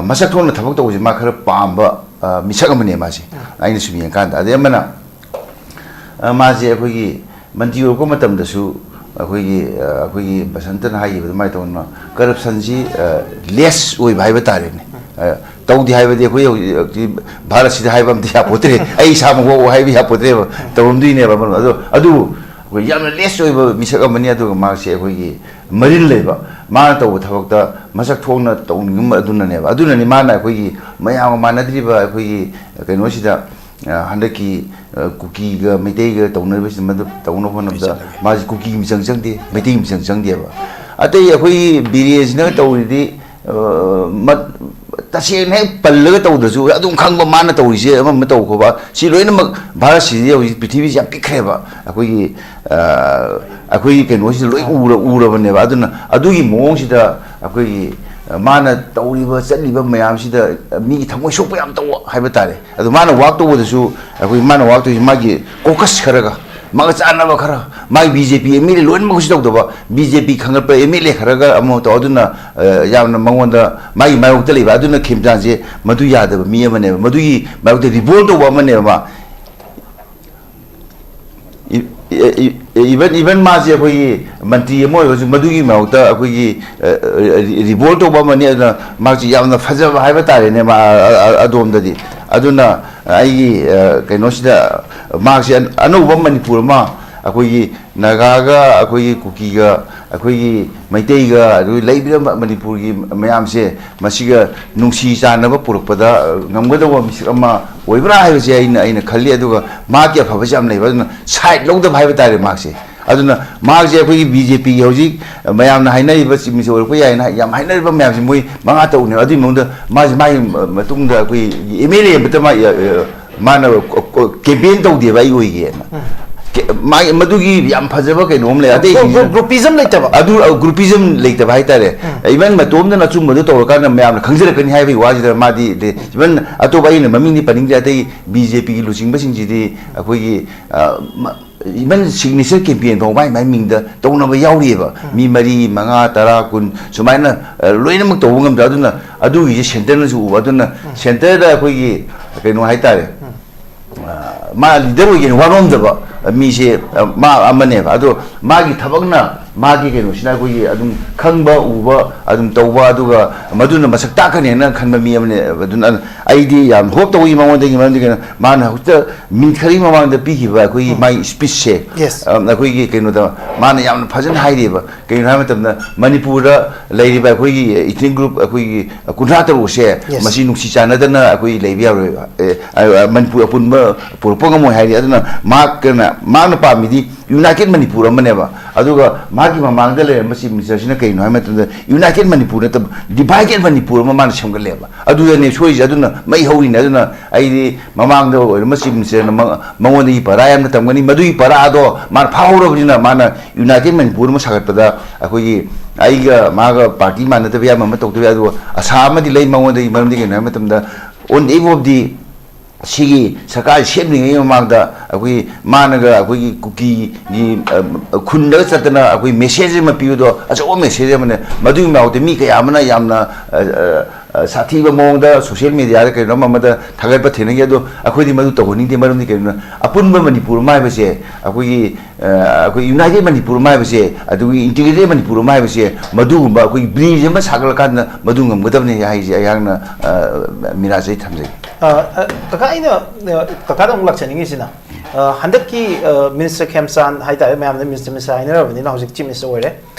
ꯃꯁꯛ ꯊꯣꯛꯅ ꯊꯕꯛ ꯇꯧꯕꯁꯦ ꯃꯥ ꯈꯔ ꯄꯥꯝꯕ ꯃꯤꯁꯛ ꯑꯃꯅꯦ ꯃꯥꯁꯦ, ꯑꯩꯅ ꯁꯨꯝ ꯌꯦꯡꯀꯥꯟꯗ꯫ ꯑꯗꯩ ꯑꯃꯅ ꯃꯥꯁꯦ ꯑꯩꯈꯣꯏꯒꯤ ꯃꯟꯇ꯭ꯔꯤ ꯑꯣꯏꯔꯛꯄ ꯃꯇꯝꯗꯁꯨ ꯑꯩꯈꯣꯏꯒꯤ, ꯑꯩꯈꯣꯏꯒꯤ ꯕꯁꯟꯇꯅ ꯍꯥꯏꯈꯤꯕ ꯑꯗꯨꯃꯥꯏꯅ ꯇꯧꯗꯅ ꯀꯔꯞꯁꯟꯁꯤ ꯂꯦꯁ ꯑꯣꯏꯕ ꯍꯥꯏꯕ ꯇꯥꯔꯦꯅꯦ꯫ ꯇꯧꯗꯦ ꯍꯥꯏꯕꯗꯤ ꯑꯩꯈꯣꯏ ꯍꯧꯖꯤꯛ ꯍꯧꯖꯤꯛ ꯚꯥꯔꯠꯁꯤꯗ ꯍꯥꯏꯕ ꯑꯝꯇ ꯌꯥꯄꯣꯠꯇ꯭ꯔꯦ꯫ ꯑꯩ ꯏꯁꯥꯃꯛ ꯐꯥꯎꯕ ꯍꯥꯏꯕ ꯌꯥꯄꯣꯠꯇ꯭ꯔꯦꯕ, ꯇꯧꯔꯝꯗꯣꯏꯅꯦꯕ꯫ ꯑꯗꯣ ꯑꯗꯨꯕꯨ ꯑꯩꯈꯣꯏ ꯌꯥꯝꯅ ꯂꯦꯁ ꯑꯣꯏꯕ ꯃꯤꯁꯛ ꯑꯃꯅꯤ꯫ ꯑꯗꯨꯒ ꯃꯥꯁꯦ ꯑꯩꯈꯣꯏꯒꯤ ꯃꯔꯤꯜ ꯂꯩꯕ, ꯃꯥꯅ ꯇꯧꯕ ꯊꯕꯛꯇ ꯃꯁꯛ ꯊꯣꯛꯅ ꯇꯧꯅꯤꯡꯕ ꯑꯗꯨꯅꯅꯦꯕ꯫ ꯑꯗꯨꯅꯅꯤ ꯃꯥꯅ ꯑꯩꯈꯣꯏꯒꯤ ꯃꯌꯥꯝꯒ ꯃꯥꯟꯅꯗ꯭ꯔꯤꯕ ꯑꯩꯈꯣꯏꯒꯤ ꯀꯩꯅꯣꯁꯤꯗ, ꯍꯟꯗꯛꯀꯤ ꯀꯨꯀꯤꯒ ꯃꯩꯇꯩꯒ ꯇꯧꯅꯔꯤꯕꯁꯤ ꯃꯗꯨ ꯇꯧꯅꯕ ꯍꯣꯠꯅꯕꯗ ꯃꯥꯁꯤ ꯀꯨꯀꯤ ꯃꯤꯆꯪ ꯆꯪꯗꯦ, ꯃꯩꯇꯩ ꯃꯤꯆꯪ ꯆꯪꯗꯦꯕ꯫ ꯑꯇꯩ ꯑꯩꯈꯣꯏꯒꯤ ꯕꯤꯔꯦꯟꯁꯤꯅ ꯇꯧꯔꯤꯗꯤ ꯇꯁꯦꯡꯅ ꯍꯦꯛ ꯄꯜꯂꯒ ꯇꯧꯗ꯭ꯔꯁꯨ ꯑꯗꯨꯝ ꯈꯪꯕ, ꯃꯥꯅ ꯇꯧꯔꯤꯁꯦ ꯑꯃ ꯑꯃ ꯇꯧ ꯈꯣꯠꯄ꯫ ꯁꯤ ꯂꯣꯏꯅꯃꯛ ꯚꯥꯔꯠꯁꯤꯗꯤ ꯍꯧꯖꯤꯛ ꯄ꯭ꯔꯤꯊꯤꯕꯤꯁꯤ ꯌꯥꯝ ꯄꯤꯛꯈ꯭ꯔꯦꯕ꯫ ꯑꯩꯈꯣꯏꯒꯤ ꯑꯩꯈꯣꯏꯒꯤ ꯀꯩꯅꯣꯁꯤꯗ ꯂꯣꯏ ꯎꯔ ꯎꯔꯕꯅꯦꯕ꯫ ꯑꯗꯨꯅ ꯑꯗꯨꯒꯤ ꯃꯑꯣꯡꯁꯤꯗ ꯑꯩꯈꯣꯏꯒꯤ ꯃꯥꯅ ꯇꯧꯔꯤꯕ ꯆꯠꯂꯤꯕ ꯃꯌꯥꯝꯁꯤꯗ ꯃꯤꯒꯤ ꯊꯃꯣꯏ ꯁꯣꯛꯄ ꯌꯥꯝ ꯇꯧꯕ ꯍꯥꯏꯕ ꯇꯥꯔꯦ꯫ ꯑꯗꯣ ꯃꯥꯅ ꯋꯥꯛ ꯇꯧꯕꯗꯁꯨ ꯑꯩꯈꯣꯏ, ꯃꯥꯅ ꯋꯥꯛ ꯇꯧꯔꯤꯁꯤ ꯃꯥꯒꯤ ꯀꯣꯀꯁ ꯈꯔꯒ, ꯃꯥꯒ ꯆꯥꯟꯅꯕ ꯈꯔ, ꯃꯥꯒꯤ B J P M L A ꯂꯣꯏꯅꯃꯛꯁꯨ ꯇꯧꯗꯕ, ꯕꯤ ꯖꯦ ꯄꯤ ꯈꯪꯒꯠꯄ ꯑꯦꯝ ꯑꯦꯜ ꯑꯦ ꯈꯔꯒ ꯑꯃ ꯇꯧ꯫ ꯑꯗꯨꯅ ꯌꯥꯝꯅ ꯃꯉꯣꯟꯗ ꯃꯥꯒꯤ ꯃꯥꯌꯣꯛꯇ ꯂꯩꯕ꯫ ꯑꯗꯨꯅ ꯈꯦꯝꯆꯥꯟꯁꯦ ꯃꯗꯨ ꯌꯥꯗꯕ ꯃꯤ ꯑꯃꯅꯦꯕ, ꯃꯗꯨꯒꯤ ꯃꯥꯌꯣꯛꯇ ꯔꯤꯚꯣꯜ ꯇꯧꯕ ꯑꯃꯅꯦꯕ ꯃꯥ꯫ ꯏꯚꯟ ꯏꯚꯟ ꯃꯥꯁꯦ ꯑꯩꯈꯣꯏꯒꯤ ꯃꯟꯇ꯭ꯔꯤ ꯑꯃ ꯑꯣꯏꯔꯒꯁꯨ ꯃꯗꯨꯒꯤ ꯃꯍꯨꯠꯇ ꯑꯩꯈꯣꯏꯒꯤ ꯔꯤꯚꯣꯜ ꯇꯧꯕ ꯑꯃꯅꯤ꯫ ꯑꯗꯨꯅ ꯃꯍꯥꯛꯁꯤ ꯌꯥꯝꯅ ꯐꯖꯕ ꯍꯥꯏꯕ ꯇꯥꯔꯦꯅꯦ, ꯃꯥ ꯑ- ꯑ- ꯑꯗꯣꯝꯗꯗꯤ꯫ ꯑꯗꯨꯅ ꯑꯩꯒꯤ ꯑ, ꯀꯩꯅꯣꯁꯤꯗ ꯃꯍꯥꯛꯁꯦ ꯑꯅꯧꯕ ꯃꯅꯤꯄꯨꯔ ꯑꯃ, ꯑꯩꯈꯣꯏꯒꯤ ꯅꯥꯒꯥꯒ ꯑꯩꯈꯣꯏꯒꯤ ꯀꯨꯀꯤꯒ ꯑꯩꯈꯣꯏꯒꯤ ꯃꯩꯇꯩꯒ ꯑꯗꯨ ꯂꯩꯕꯤꯔꯝꯕ ꯃꯅꯤꯄꯨꯔꯒꯤ ꯃꯌꯥꯝꯁꯦ, ꯃꯁꯤꯒ ꯅꯨꯡꯁꯤ ꯆꯥꯟꯅꯕ ꯄꯨꯔꯛꯄꯗ ꯉꯝꯒꯗꯧꯕ ꯃꯤꯁꯛ ꯑꯃ ꯑꯣꯏꯕ꯭ꯔꯥ ꯍꯥꯏꯕꯁꯦ ꯑꯩꯅ ꯑꯩꯅ ꯈꯜꯂꯤ꯫ ꯑꯗꯨꯒ ꯃꯍꯥꯛꯀꯤ ꯑꯐꯕꯁꯦ ꯌꯥꯝ ꯂꯩꯕ, ꯑꯗꯨꯅ ꯁꯥꯏꯠ ꯂꯧꯗꯕ ꯍꯥꯏꯕ ꯇꯥꯔꯦ ꯃꯍꯥꯛꯁꯦ꯫ ꯑꯗꯨꯅ ꯃꯍꯥꯛꯁꯦ ꯑꯩꯈꯣꯏꯒꯤ ꯕꯤ ꯖꯦ ꯄꯤꯒꯤ ꯍꯧꯖꯤꯛ ꯃꯌꯥꯝꯅ ꯍꯥꯏꯅꯔꯤꯕ ꯆꯤꯞ ꯃꯤꯅꯤꯁꯇꯔ ꯑꯣꯏꯔꯛꯄ ꯌꯥꯏꯅ ꯌꯥꯝ ꯍꯥꯏꯅꯔꯤꯕ ꯃꯌꯥꯝꯁꯦ ꯃꯣꯏ ꯃꯉꯥ ꯇꯔꯨꯛꯅꯦꯕ꯫ ꯑꯗꯨꯒꯤ ꯃꯅꯨꯡꯗ ꯃꯥꯁꯦ ꯃꯥꯒꯤ ꯃꯇꯨꯡꯗ ꯑꯩꯈꯣꯏ ꯑꯦꯝ ꯑꯦꯜ ꯑꯦ ꯑꯃꯇ ꯃꯥ ꯃꯥꯅ ꯀꯦꯝꯄꯦꯟ ꯇꯧꯗꯦꯕ ꯑꯩ ꯑꯣꯏꯒꯦꯅ꯫ ꯃꯥꯒꯤ ꯃꯗꯨꯒꯤ ꯌꯥꯝ ꯐꯖꯕ ꯀꯩꯅꯣ ꯑꯃ ꯂꯩ꯫ ꯑꯇꯩꯁꯤꯡꯁꯤꯅ ꯒ꯭ꯔꯨꯄꯤꯖꯝ ꯂꯩꯇꯕ꯫ ꯑꯗꯨ ꯒ꯭ꯔꯨꯄꯤꯖꯝ ꯂꯩꯇꯕ ꯍꯥꯏꯇꯥꯔꯦ꯫ ꯏꯚꯟ ꯃꯇꯣꯝꯗꯅ ꯑꯆꯨꯝꯕꯗꯨ ꯇꯧꯔꯀꯥꯟꯗ ꯃꯌꯥꯝꯅ ꯈꯪꯖꯔꯛꯀꯅꯤ ꯍꯥꯏꯕꯒꯤ ꯋꯥꯁꯤꯗ ꯃꯥꯗꯤ ꯏꯚꯟ ꯑꯇꯣꯞꯄ ꯑꯩꯅ ꯃꯃꯤꯡꯗꯤ ꯄꯟꯅꯤꯡꯗ꯭ꯔꯦ꯫ ꯑꯇꯩ ꯕꯤ ꯖꯦ ꯄꯤꯒꯤ ꯂꯨꯆꯤꯡꯕꯁꯤꯡꯁꯤꯗꯤ ꯑꯩꯈꯣꯏꯒꯤ ꯏꯚꯟ ꯁꯤꯒꯅꯦꯆꯔ ꯀꯦꯝꯄꯦꯟ ꯐꯥꯎ ꯃꯥꯏ ꯃꯥꯏ ꯃꯤꯡꯗ ꯇꯧꯅꯕ ꯌꯥꯎꯔꯤꯑꯕ꯫ ꯃꯤ ꯃꯔꯤ, ꯃꯉꯥ, ꯇꯔꯥ, ꯀꯨꯟ ꯁꯨꯃꯥꯏꯅ ꯂꯣꯏꯅꯃꯛ ꯇꯧꯕ ꯉꯝꯗ꯭ꯔꯥ? ꯑꯗꯨꯅ ꯑꯗꯨꯒꯤꯁꯦ ꯁꯦꯟꯇꯔꯅꯁꯨ ꯎꯕ꯫ ꯑꯗꯨꯅ ꯁꯦꯟꯇꯔꯗ ꯑꯩꯈꯣꯏꯒꯤ ꯀꯩꯅꯣ ꯍꯥꯏꯇꯥꯔꯦ, ꯃꯥ ꯂꯤꯗꯔ ꯑꯣꯏꯒꯦꯅ ꯋꯥꯅꯣꯝꯗꯕ ꯃꯤꯁꯦ ꯃꯥ ꯑꯃꯅꯦꯕ꯫ ꯑꯗꯣ ꯃꯥꯒꯤ ꯊꯕꯛꯅ, ꯃꯥꯒꯤ ꯀꯩꯅꯣꯁꯤꯅ ꯑꯩꯈꯣꯏꯒꯤ ꯑꯗꯨꯝ ꯈꯪꯕ ꯎꯕ ꯑꯗꯨꯝ ꯇꯧꯕ, ꯑꯗꯨꯒ ꯃꯗꯨꯅ ꯃꯁꯛ ꯇꯥꯛꯀꯅꯦꯅ ꯈꯟꯕ ꯃꯤ ꯑꯃꯅꯦ꯫ ꯑꯗꯨꯅ ꯑꯩꯗꯤ ꯌꯥꯝ ꯍꯣꯞ ꯇꯧꯏ ꯃꯉꯣꯟꯗꯒꯤ꯫ ꯃꯔꯝꯗꯤ ꯀꯩꯅꯣ, ꯃꯥꯅ ꯍꯧꯖꯤꯛꯇ ꯃꯤꯅꯤꯠ ꯈꯔꯒꯤ ꯃꯃꯥꯡꯗ ꯄꯤꯈꯤꯕ ꯑꯩꯈꯣꯏꯒꯤ ꯃꯥꯒꯤ ꯏꯁꯄꯤꯆꯁꯦ, ꯑꯩꯈꯣꯏꯒꯤ ꯀꯩꯅꯣꯗ ꯃꯥꯅ ꯌꯥꯝꯅ ꯐꯖꯅ ꯍꯥꯏꯔꯤꯑꯕ꯫ ꯀꯩꯒꯤꯅꯣ ꯍꯥꯏꯕ ꯃꯇꯝꯗ ꯃꯅꯤꯄꯨꯔꯗ ꯂꯩꯔꯤꯕ ꯑꯩꯈꯣꯏꯒꯤ ꯏꯊꯅꯤꯛ ꯒ꯭ꯔꯨꯞ ꯑꯩꯈꯣꯏꯒꯤ ꯀꯨꯟꯊ꯭ꯔꯥ ꯇꯔꯨꯛꯁꯦ, ꯃꯁꯤ ꯅꯨꯡꯁꯤ ꯆꯥꯟꯅꯗꯅ ꯑꯩꯈꯣꯏ ꯂꯩꯕ ꯌꯥꯔꯣꯏ꯫ ꯑꯦ, ꯑ, ꯃꯅꯤꯄꯨꯔ ꯑꯄꯨꯟꯕ ꯄꯨꯔꯛꯄ ꯉꯝꯃꯣꯏ ꯍꯥꯏꯔꯤ꯫ ꯑꯗꯨꯅ ꯃꯍꯥꯛꯀꯅ, ꯃꯍꯥꯛꯅ ꯄꯥꯝꯃꯤꯗꯤ ꯌꯨꯅꯥꯏꯇꯦꯠ ꯃꯅꯤꯄꯨꯔ ꯑꯃꯅꯦꯕ꯫ ꯑꯗꯨꯒ ꯃꯥꯒꯤ ꯃꯃꯥꯡꯗ ꯂꯩꯔꯝꯕ ꯆꯤꯐ ꯃꯤꯅꯤꯁꯇꯔꯁꯤꯅ ꯀꯩꯅꯣ ꯍꯥꯏꯕ ꯃꯇꯝꯗ ꯌꯨꯅꯥꯏꯇꯦꯠ ꯃꯅꯤꯄꯨꯔ ꯅꯠꯇꯕ ꯗꯤꯚꯥꯏꯗꯦꯠ ꯃꯅꯤꯄꯨꯔ ꯑꯃ ꯃꯥꯅ ꯁꯦꯝꯒꯠꯂꯦꯕ꯫ ꯑꯗꯨꯗꯅꯦ ꯁꯣꯏꯔꯤꯁꯦ꯫ ꯑꯗꯨꯅ ꯃꯩ ꯍꯧꯔꯤꯅꯦ꯫ ꯑꯗꯨꯅ ꯑꯩꯗꯤ ꯃꯃꯥꯡꯗ ꯑꯣꯏꯔꯝꯕ ꯆꯤꯐ ꯃꯤꯅꯤꯁꯇꯔꯅ ꯃꯉ-, ꯃꯉꯣꯟꯗꯒꯤ ꯄꯔꯥ ꯌꯥꯝꯅ ꯇꯝꯒꯅꯤ꯫ ꯃꯗꯨꯒꯤ ꯄꯔꯥꯗꯣ ꯃꯥꯅ ꯐꯥꯍꯧꯔꯕꯅꯤꯅ ꯃꯥꯅ ꯌꯨꯅꯥꯏꯇꯦꯠ ꯃꯅꯤꯄꯨꯔ ꯑꯃ ꯁꯥꯒꯠꯄꯗ ꯑꯩꯈꯣꯏꯒꯤ ꯑꯩꯒ ꯃꯥꯒ ꯄꯥꯔꯇꯤ ꯃꯥꯟꯅꯗꯕ ꯌꯥꯝ ꯑꯃ ꯇꯧꯗꯕ ꯌꯥꯏ꯫ ꯑꯗꯨꯒ ꯑꯁꯥ ꯑꯃꯗꯤ ꯂꯩ ꯃꯉꯣꯟꯗꯒꯤ꯫ ꯃꯔꯝꯗꯤ ꯀꯩꯅꯣ ꯍꯥꯏꯕ ꯃꯇꯝꯗ on the eve of the ꯁꯤꯒꯤ ꯁꯔꯀꯥꯔ ꯁꯦꯝꯗ꯭ꯔꯤꯉꯩ ꯃꯃꯥꯡꯗ ꯑꯩꯈꯣꯏꯒꯤ ꯃꯥꯅꯒ ꯑꯩꯈꯣꯏꯒꯤ ꯀꯨꯀꯤꯒꯤ, ꯑ, ꯈꯨꯟꯗꯒ ꯆꯠꯇꯅ ꯑꯩꯈꯣꯏ ꯃꯦꯁꯦꯖ ꯑꯃ ꯄꯤꯕꯗꯣ ꯑꯆꯧꯕ ꯃꯦꯁꯦꯖ ꯑꯃꯅꯦ꯫ ꯃꯗꯨꯒꯤ ꯃꯍꯨꯠꯇ ꯃꯤ ꯀꯌꯥ ꯑꯃꯅ ꯌꯥꯝꯅ, ꯑ, ꯑ, ꯑ, ꯁꯥꯊꯤꯕ ꯃꯑꯣꯡꯗ ꯁꯣꯁꯤꯌꯦꯜ ꯃꯦꯗꯤꯌꯥꯗ ꯀꯩꯅꯣꯝ ꯑꯃꯗ ꯊꯥꯒꯠꯄ ꯊꯦꯡꯅꯈꯤ꯫ ꯑꯗꯣ ꯑꯩꯈꯣꯏꯗꯤ ꯃꯗꯨ ꯇꯧꯍꯟꯅꯤꯡꯗꯦ꯫ ꯃꯔꯝꯗꯤ ꯀꯩꯒꯤꯅꯣ, ꯑꯄꯨꯟꯕ ꯃꯅꯤꯄꯨꯔ ꯑꯃ ꯍꯥꯏꯕꯁꯦ, ꯑꯩꯈꯣꯏꯒꯤ, ꯑ, ꯑꯩꯈꯣꯏ ꯌꯨꯅꯥꯏꯇꯦꯗ ꯃꯅꯤꯄꯨꯔ ꯑꯃ ꯍꯥꯏꯕꯁꯦ, ꯑꯗꯨꯒꯤ ꯏꯟꯇꯤꯒ꯭ꯔꯦꯇꯦꯗ ꯃꯅꯤꯄꯨꯔ ꯑꯃ ꯍꯥꯏꯕꯁꯦ, ꯃꯗꯨꯒꯨꯝꯕ ꯑꯩꯈꯣꯏꯒꯤ ꯕ꯭ꯔꯤꯖ ꯑꯃ ꯁꯥꯒꯠꯂꯀꯥꯟꯗ ꯃꯗꯨ ꯉꯝꯒꯗꯕꯅꯤ ꯍꯥꯏꯁꯦ ꯑꯩꯍꯥꯛꯅ, ꯑ, ꯃꯤꯔꯥꯖ, ꯑꯩ ꯊꯝꯖꯒꯦ꯫ ꯑ, ꯑ, ꯀꯀꯥ, ꯑꯩꯅ, ꯑ, ꯀꯀꯥꯗ ꯑꯃꯨꯛ ꯂꯥꯛꯆꯅꯤꯡꯉꯤꯁꯤꯅ, ꯑ, ꯍꯟꯗꯛꯀꯤ, ꯑ, ꯃꯤꯅꯤꯁꯇꯔ ꯈꯦꯝꯆꯥꯟ ꯍꯥꯏꯇꯥꯔꯦ, ꯃꯌꯥꯝꯅ ꯃꯤꯅꯤꯁꯇꯔ, ꯃꯤꯅꯤꯁꯇꯔ ꯍꯥꯏꯅꯔꯕꯅꯤꯅ, ꯍꯧꯖꯤꯛ ꯆꯤꯐ ꯃꯤꯅꯤꯁꯇꯔ ꯑꯣꯏꯔꯦ꯫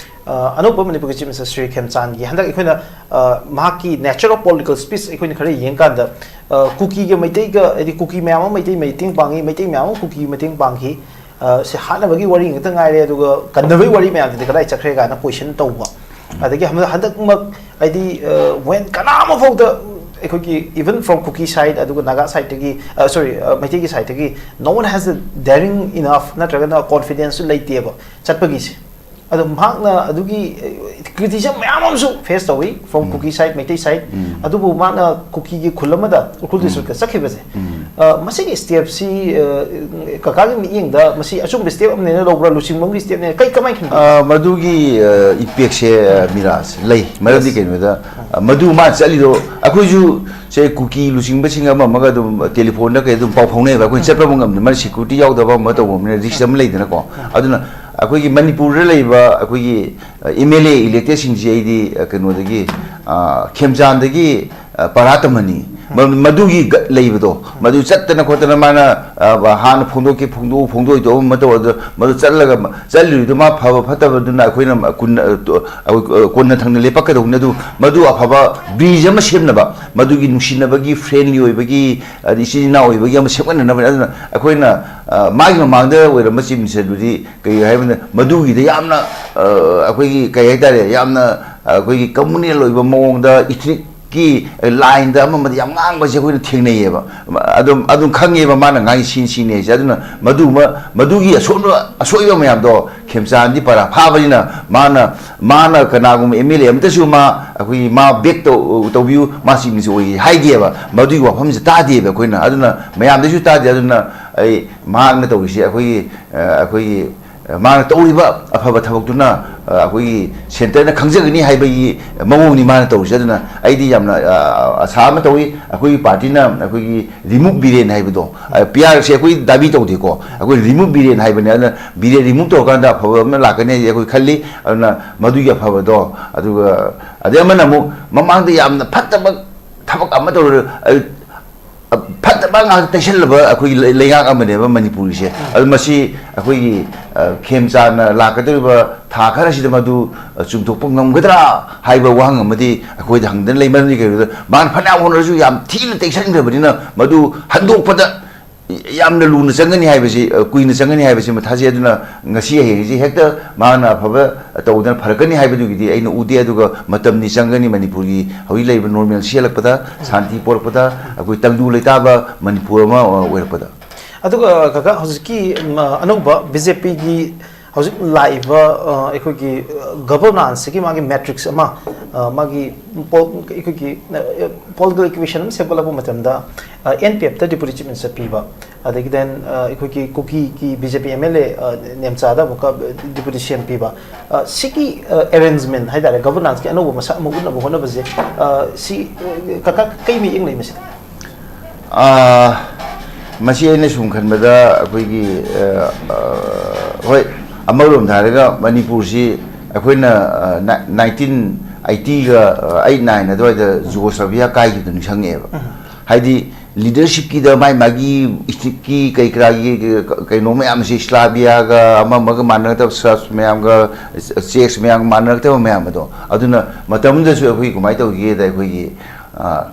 ꯑ, ꯑꯅꯧꯕ ꯃꯅꯤꯄꯨꯔꯒꯤ ꯆꯤꯐ ꯃꯤꯅꯤꯁꯇꯔ ꯁ꯭ꯔꯤ ꯈꯦꯝꯆꯥꯟꯒꯤ ꯍꯟꯗꯛ ꯑꯩꯈꯣꯏꯅ, ꯑ, ꯃꯍꯥꯛꯀꯤ nature of political speech ꯑꯩꯈꯣꯏꯅ ꯈꯔ ꯌꯦꯡꯀꯥꯟꯗ, ꯑ, ꯀꯨꯀꯤꯒ ꯃꯩꯇꯩꯒ, ꯍꯥꯏꯗꯤ ꯀꯨꯀꯤ ꯃꯌꯥꯝ ꯑꯃ ꯃꯩꯇꯩ ꯃꯇꯦꯡ ꯄꯥꯡꯉꯤ, ꯃꯩꯇꯩ ꯃꯌꯥꯝ ꯑꯃ ꯀꯨꯀꯤꯒꯤ ꯃꯇꯦꯡ ꯄꯥꯡꯈꯤ, ꯑ, ꯁꯤ ꯍꯥꯠꯅꯕꯒꯤ ꯋꯥꯔꯤ ꯉꯥꯛꯇ ꯉꯥꯏꯔꯦ, ꯑꯗꯨꯒ ꯀꯟꯅꯕꯒꯤ ꯋꯥꯔꯤ ꯃꯌꯥꯝꯗꯨꯗꯤ ꯀꯗꯥꯏ ꯆꯠꯈ꯭ꯔꯦ ꯀꯥꯏꯅ question ꯇꯧꯕ꯫ ꯑꯗꯒꯤ ꯍꯟꯗꯛ, ꯍꯟꯗꯛꯃꯛ ꯍꯥꯏꯗꯤ, ꯑ, when ꯀꯅꯥ ꯑꯃ ꯐꯥꯎꯗ ꯑꯩꯈꯣꯏꯒꯤ even from Kuki side, ꯑꯗꯨꯒ Naga sideꯇꯒꯤ, ꯑ, sorry, ꯑ, ꯃꯩꯇꯩꯒꯤ sideꯇꯒꯤ no one has the daring enough ꯅꯠꯇ꯭ꯔꯒꯅ confidence ꯂꯩꯇꯦꯕ ꯆꯠꯄꯒꯤꯁꯦ꯫ ꯑꯗꯣ ꯃꯍꯥꯛꯅ ꯑꯗꯨꯒꯤ, ꯑ, criticism ꯃꯌꯥꯝ ꯑꯃꯁꯨ face ꯇꯧꯏ from um. Kuki side, Meitei side꯫ ꯎꯝ꯫ ꯑꯗꯨꯕꯨ ꯃꯥꯅ ꯀꯨꯀꯤꯒꯤ ꯈꯨꯜ ꯑꯃꯗ ꯎꯈ꯭ꯔꯨꯜ ꯎꯝ꯫ Districtꯇ ꯆꯠꯈꯤꯕꯁꯦ, ꯎꯝ꯫ ꯑ, ꯃꯁꯤꯒꯤ stepꯁꯤ, ꯑ, ꯀꯀꯥꯒꯤ ꯃꯤꯠꯌꯦꯡꯗ ꯃꯁꯤ ꯑꯆꯨꯝꯕ step ꯑꯃꯅꯦꯅ ꯂꯧꯕ꯭ꯔꯥ, ꯂꯨꯆꯤꯡꯕ ꯑꯃꯒꯤ stepꯅꯦꯅ, ꯀꯩ, ꯀꯃꯥꯏꯅ ꯈꯟꯕꯤ? ꯑ, ꯃꯗꯨꯒꯤ, ꯑ, impactꯁꯦ, ꯑ, ꯃꯤꯔꯥꯖ ꯂꯩ꯫ ꯃꯔꯝꯗꯤ yes꯫ ꯀꯩꯅꯣꯗ, ꯑ, ꯃꯗꯨ ꯃꯥ ꯆꯠꯂꯤꯗꯣ, ꯑꯩꯈꯣꯏꯁꯨ ꯁꯦ ꯀꯨꯀꯤ ꯂꯨꯆꯤꯡꯕꯁꯤꯡ ꯑꯃ ꯑꯃꯒ ꯑꯗꯨꯝ ꯇꯦꯂꯤꯐꯣꯟꯗ ꯀꯩ ꯑꯗꯨꯝ ꯄꯥꯎ ꯐꯥꯎꯅꯩꯑꯕ꯫ ꯑꯩꯈꯣꯏꯅ ꯆꯠꯄ ꯑꯃ ꯉꯝꯗꯦ, ꯃꯔꯝꯗꯤ security ꯌꯥꯎꯗꯕ ꯑꯃ ꯇꯧꯕ ꯑꯃꯅ risk ꯑꯃ ꯂꯩꯗꯅꯀꯣ꯫ ꯑꯗꯨꯅ ꯑꯩꯈꯣꯏꯒꯤ ꯃꯅꯤꯄꯨꯔꯗ ꯂꯩꯕ ꯑꯩꯈꯣꯏꯒꯤ, ꯑ, M L A electedꯁꯤꯡꯁꯦ ꯑꯩꯗꯤ, ꯑ, ꯀꯩꯅꯣꯗꯒꯤ, ꯑ, ꯈꯦꯝꯆꯥꯟꯗꯒꯤ, ꯑ, ꯄꯔꯥ ꯇꯝꯍꯟꯅꯤꯡꯉꯤ꯫ ꯃ-, ꯃꯗꯨꯒꯤ ꯒꯠ ꯂꯩꯕꯗꯣ, ꯃꯗꯨ ꯆꯠꯇꯅ ꯈꯣꯠꯇꯅ ꯃꯥꯅ, ꯑ, ꯍꯥꯟꯅ ꯐꯣꯡꯗꯣꯛꯈꯤ, ꯐꯣꯡꯗꯣꯛꯎ, ꯐꯣꯡꯗꯣꯛꯑꯣꯏꯗꯧꯕ ꯑꯃ ꯇꯧ, ꯑꯗꯣ ꯃꯗꯨ ꯆꯠꯂꯒ ꯃ-, ꯆꯠꯂꯨꯔꯤꯗꯣ ꯃꯥ ꯐꯕ ꯐꯠꯇꯕꯗꯨꯅ ꯑꯩꯈꯣꯏꯅ ꯃ-, ꯀꯨꯟꯅ, ꯑ, ꯇꯣ-, ꯑ, ꯑ, ꯀꯣꯟꯅ ꯊꯪꯅ ꯂꯦꯞꯄꯛꯀꯗꯧꯕꯅꯤ꯫ ꯑꯗꯨ ꯃꯗꯨ ꯑꯐꯕ bridge ꯑꯃ ꯁꯦꯝꯅꯕ, ꯃꯗꯨꯒꯤ ꯅꯨꯡꯁꯤꯅꯕꯒꯤ, friendly ꯑꯣꯏꯕꯒꯤ, ꯑꯗꯩ ꯏꯆꯤꯟ ꯏꯅꯥꯎ ꯑꯣꯏꯕꯒꯤ ꯑꯃ ꯁꯦꯝꯒꯠꯅꯅꯕꯅꯤ꯫ ꯑꯗꯨꯅ ꯑꯩꯈꯣꯏꯅ, ꯑ, ꯃꯥꯒꯤ ꯃꯃꯥꯡꯗ ꯑꯣꯏꯔꯝꯕ chief ministerꯗꯨꯗꯤ ꯀꯩ ꯍꯥꯏꯕꯅ ꯃꯗꯨꯒꯤꯗ ꯌꯥꯝꯅ, ꯑ, ꯑꯩꯈꯣꯏꯒꯤ ꯀꯩ ꯍꯥꯏꯇꯥꯔꯦ, ꯌꯥꯝꯅ, ꯑ, ꯑꯩꯈꯣꯏꯒꯤ communal ꯑꯣꯏꯕ ꯃꯑꯣꯡꯗ ethnicꯀꯤ lineꯗ ꯑꯃ ꯑꯃꯗ ꯌꯥꯝ ꯉꯥꯡꯕꯁꯦ ꯑꯩꯈꯣꯏꯅ ꯊꯦꯡꯅꯩꯌꯦꯕ꯫ ꯑꯗꯨꯝ, ꯑꯗꯨꯝ ꯈꯪꯉꯦꯕ ꯃꯥꯅ ꯉꯥꯡꯉꯤ ꯁꯤꯅꯤ ꯁꯤꯅꯤ ꯍꯥꯏꯁꯦ꯫ ꯑꯗꯨꯅ ꯃꯗꯨꯃ-, ꯃꯗꯨꯒꯤ ꯑꯁꯣꯟꯕ, ꯑꯁꯣꯏꯕ ꯃꯌꯥꯝꯗꯣ ꯈꯦꯝꯆꯥꯟꯗꯤ ꯄꯔꯥ ꯐꯥꯕꯅꯤꯅ ꯃꯥꯅ, ꯃꯥꯅ ꯀꯅꯥꯒꯨꯝꯕ M L A ꯑꯃꯇꯁꯨ ꯃꯥ, ꯑꯩꯈꯣꯏꯒꯤ ꯃꯥ back ꯇꯧ-, ꯇꯧꯕꯤꯌꯨ, ꯃꯥ chief minister ꯑꯣꯏꯒꯦ ꯍꯥꯏꯗꯦꯕ꯫ ꯃꯗꯨꯒꯤ ꯋꯥꯐꯝꯁꯦ ꯇꯥꯗꯦꯕ ꯑꯩꯈꯣꯏꯅ꯫ ꯑꯗꯨꯅ ꯃꯌꯥꯝꯗꯁꯨ ꯇꯥꯗꯦ꯫ ꯑꯗꯨꯅ ꯑꯩ ꯃꯍꯥꯛꯅ ꯇꯧꯔꯤꯁꯦ ꯑꯩꯈꯣꯏꯒꯤ, ꯑ, ꯑꯩꯈꯣꯏꯒꯤ ꯃꯥꯅ ꯇꯧꯔꯤꯕ ꯑꯐꯕ ꯊꯕꯛꯇꯨꯅ, ꯑ, ꯑꯩꯈꯣꯏꯒꯤ centreꯅ ꯈꯪꯖꯒꯅꯤ ꯍꯥꯏꯕꯒꯤ ꯃꯑꯣꯡꯅꯤ ꯃꯥꯅ ꯇꯧꯔꯤꯁꯦ꯫ ꯑꯗꯨꯅ ꯑꯩꯗꯤ ꯌꯥꯝꯅ, ꯑ, ꯑꯁꯥ ꯑꯃ ꯇꯧꯏ꯫ ꯑꯩꯈꯣꯏꯒꯤ partyꯅ ꯑꯩꯈꯣꯏꯒꯤ remove ꯕꯤꯔꯦꯟ ꯍꯥꯏꯕꯗꯣ, ꯑ, PRꯁꯦ ꯑꯩꯈꯣꯏ ꯗꯥꯕꯤ ꯇꯧꯗꯦꯀꯣ, ꯑꯩꯈꯣꯏ remove ꯕꯤꯔꯦꯟ ꯍꯥꯏꯕꯅꯦ꯫ ꯑꯗꯨꯅ ꯕꯤꯔꯦꯟ remove ꯇꯧꯔꯀꯥꯟꯗ ꯑꯐꯕ ꯑꯃ ꯂꯥꯛꯀꯅꯤ ꯍꯥꯏꯁꯦ ꯑꯩꯈꯣꯏ ꯈꯜꯂꯤ꯫ ꯑꯗꯨꯅ ꯃꯗꯨꯒꯤ ꯑꯐꯕꯗꯣ, ꯑꯗꯨꯒ ꯑꯗꯩ ꯑꯃꯅ ꯑꯃꯨꯛ ꯃꯃꯥꯡꯗ ꯌꯥꯝꯅ ꯐꯠꯇꯕ ꯊꯕꯛ ꯑꯃ ꯇꯧꯔ, ꯑ, ꯐꯠꯇꯕ ꯉꯥꯛꯇ ꯇꯩꯁꯜꯂꯕ ꯑꯩꯈꯣꯏꯒꯤ ꯂꯩ-, ꯂꯩꯉꯥꯛ ꯑꯃꯅꯦꯕ ꯃꯅꯤꯄꯨꯔꯒꯤꯁꯦ꯫ ꯑꯗꯨ ꯃꯁꯤ ꯑꯩꯈꯣꯏꯒꯤ, ꯑ, ꯈꯦꯝꯆꯥꯟꯅ ꯂꯥꯛꯀꯗꯧꯔꯤꯕ ꯊꯥ ꯈꯔꯁꯤꯗ ꯃꯗꯨ, ꯑ, ꯆꯨꯝꯊꯣꯛꯄ ꯉꯝꯒꯗ꯭ꯔꯥ ꯍꯥꯏꯕ ꯋꯥꯍꯪ ꯑꯃꯗꯤ ꯑꯩꯈꯣꯏꯗ ꯍꯪꯗꯅ ꯂꯩ꯫ ꯃꯔꯝꯗꯤ ꯀꯩꯒꯤꯅꯣꯗ ꯃꯥꯅ ꯐꯅꯌꯥꯝ ꯍꯣꯠꯅꯔꯁꯨ ꯌꯥꯝ ꯊꯤꯅ ꯇꯩꯁꯟꯈ꯭ꯔꯕꯅꯤꯅ ꯃꯗꯨ ꯍꯟꯗꯣꯛꯄꯗ ꯌꯥꯝꯅ ꯂꯨꯅ ꯆꯪꯒꯅꯤ ꯍꯥꯏꯕꯁꯤ, ꯑ, ꯀꯨꯏꯅ ꯆꯪꯒꯅꯤ ꯍꯥꯏꯕꯁꯤꯃ ꯊꯥꯖꯩ꯫ ꯑꯗꯨꯅ ꯉꯁꯤ ꯍꯌꯦꯡꯁꯤ ꯍꯦꯛꯇ ꯃꯥꯅ ꯑꯐꯕ ꯇꯧꯗꯅ ꯐꯔꯛꯀꯅꯤ ꯍꯥꯏꯕꯗꯨꯒꯤꯗꯤ ꯑꯩꯅ ꯎꯗꯦ꯫ ꯑꯗꯨꯒ ꯃꯇꯝꯗꯤ ꯆꯪꯒꯅꯤ ꯃꯅꯤꯄꯨꯔꯒꯤ ꯍꯧꯖꯤꯛ ꯂꯩꯔꯤꯕ normalcy ꯍꯦꯜꯂꯛꯄꯗ, ꯁꯥꯟꯇꯤ ꯄꯣꯔꯛꯄꯗ, ꯑꯩꯈꯣꯏ ꯇꯪꯗꯨ ꯂꯩꯇꯥꯕ ꯃꯅꯤꯄꯨꯔ ꯑꯃ, ꯑ, ꯑꯣꯏꯔꯛꯄꯗ꯫ ꯑꯗꯨꯒ ꯀꯀꯥ, ꯍꯧꯖꯤꯛꯀꯤ, ꯎꯝ, ꯑꯅꯧꯕ BJPꯒꯤ ꯍꯧꯖꯤꯛ ꯂꯥꯛꯏꯕ, ꯑ, ꯑꯩꯈꯣꯏꯒꯤ, ꯑ, governancesꯒꯤ ꯃꯥꯒꯤ matrix ꯑꯃ, ꯑ, ꯃꯥꯒꯤ ꯄꯣ-, ꯑꯩꯈꯣꯏꯒꯤ, ꯑ, political equation ꯑꯃ ꯁꯦꯝꯒꯠꯂꯛꯄ ꯃꯇꯝꯗ, ꯑ, NPFꯇ Deputy Chief Minister ꯄꯤꯕ, ꯑꯗꯒꯤ then, ꯑ, ꯑꯩꯈꯣꯏꯒꯤ ꯀꯨꯀꯤꯒꯤ BJP MLA, ꯑ, ꯅꯦꯝꯆꯥꯗ ꯑꯃꯨꯛꯀ Deputy CM ꯄꯤꯕ, ꯑ, ꯁꯤꯒꯤ, ꯑ, arrangement ꯍꯥꯏꯇꯥꯔꯦ, governancesꯀꯤ ꯑꯅꯧꯕ ꯃꯁꯛ ꯑꯃ ꯎꯠꯅꯕ ꯍꯣꯠꯅꯕꯁꯦ, ꯑ, ꯁꯤ, ꯑ, ꯀꯀꯥ ꯀꯩ ꯃꯤꯠꯌꯦꯡ ꯂꯩ ꯃꯁꯤꯗ? ꯑꯥ, ꯃꯁꯤ ꯑꯩꯅ ꯁꯨꯝ ꯈꯟꯕꯗ ꯑꯩꯈꯣꯏꯒꯤ, ꯑ, ꯑ, ꯍꯣꯏ, ꯑꯃꯔꯣꯝꯗ ꯍꯥꯏꯔꯒ ꯃꯅꯤꯄꯨꯔꯁꯤ ꯑꯩꯈꯣꯏꯅ, ꯑ, ꯅꯥ-, nineteen eightyꯒ, ꯑ, eight nine ꯑꯗꯨꯋꯥꯏꯗ ꯖꯨꯒꯣꯁꯂꯥꯚꯤꯌꯥ ꯀꯥꯏꯈꯤꯕꯗꯣ ꯅꯤꯡꯁꯤꯡꯉꯛꯑꯦꯕ꯫ ꯍꯥꯏꯗꯤ leadershipꯀꯤꯗ ꯃꯥꯏ ꯃꯥꯒꯤ ethnicꯀꯤ ꯀꯩ ꯀꯔꯥꯒꯤ ꯀꯩꯅꯣ ꯃꯌꯥꯝꯁꯤ, ꯁ꯭ꯂꯥꯚꯤꯌꯥꯒ ꯑꯃ ꯑꯃꯒ ꯃꯥꯟꯅꯔꯛꯇꯕ, ꯁꯔꯕꯁ ꯃꯌꯥꯝꯒ, ꯆꯦꯛꯁ ꯃꯌꯥꯝꯒ ꯃꯥꯟꯅꯔꯛꯇꯕ ꯃꯌꯥꯝ ꯑꯗꯣ, ꯑꯗꯨꯅ ꯃꯇꯝꯗꯨꯗꯁꯨ ꯑꯩꯈꯣꯏ ꯀꯃꯥꯏꯅ ꯇꯧꯈꯤꯒꯦꯗ ꯑꯩꯈꯣꯏꯒꯤ, ꯑ,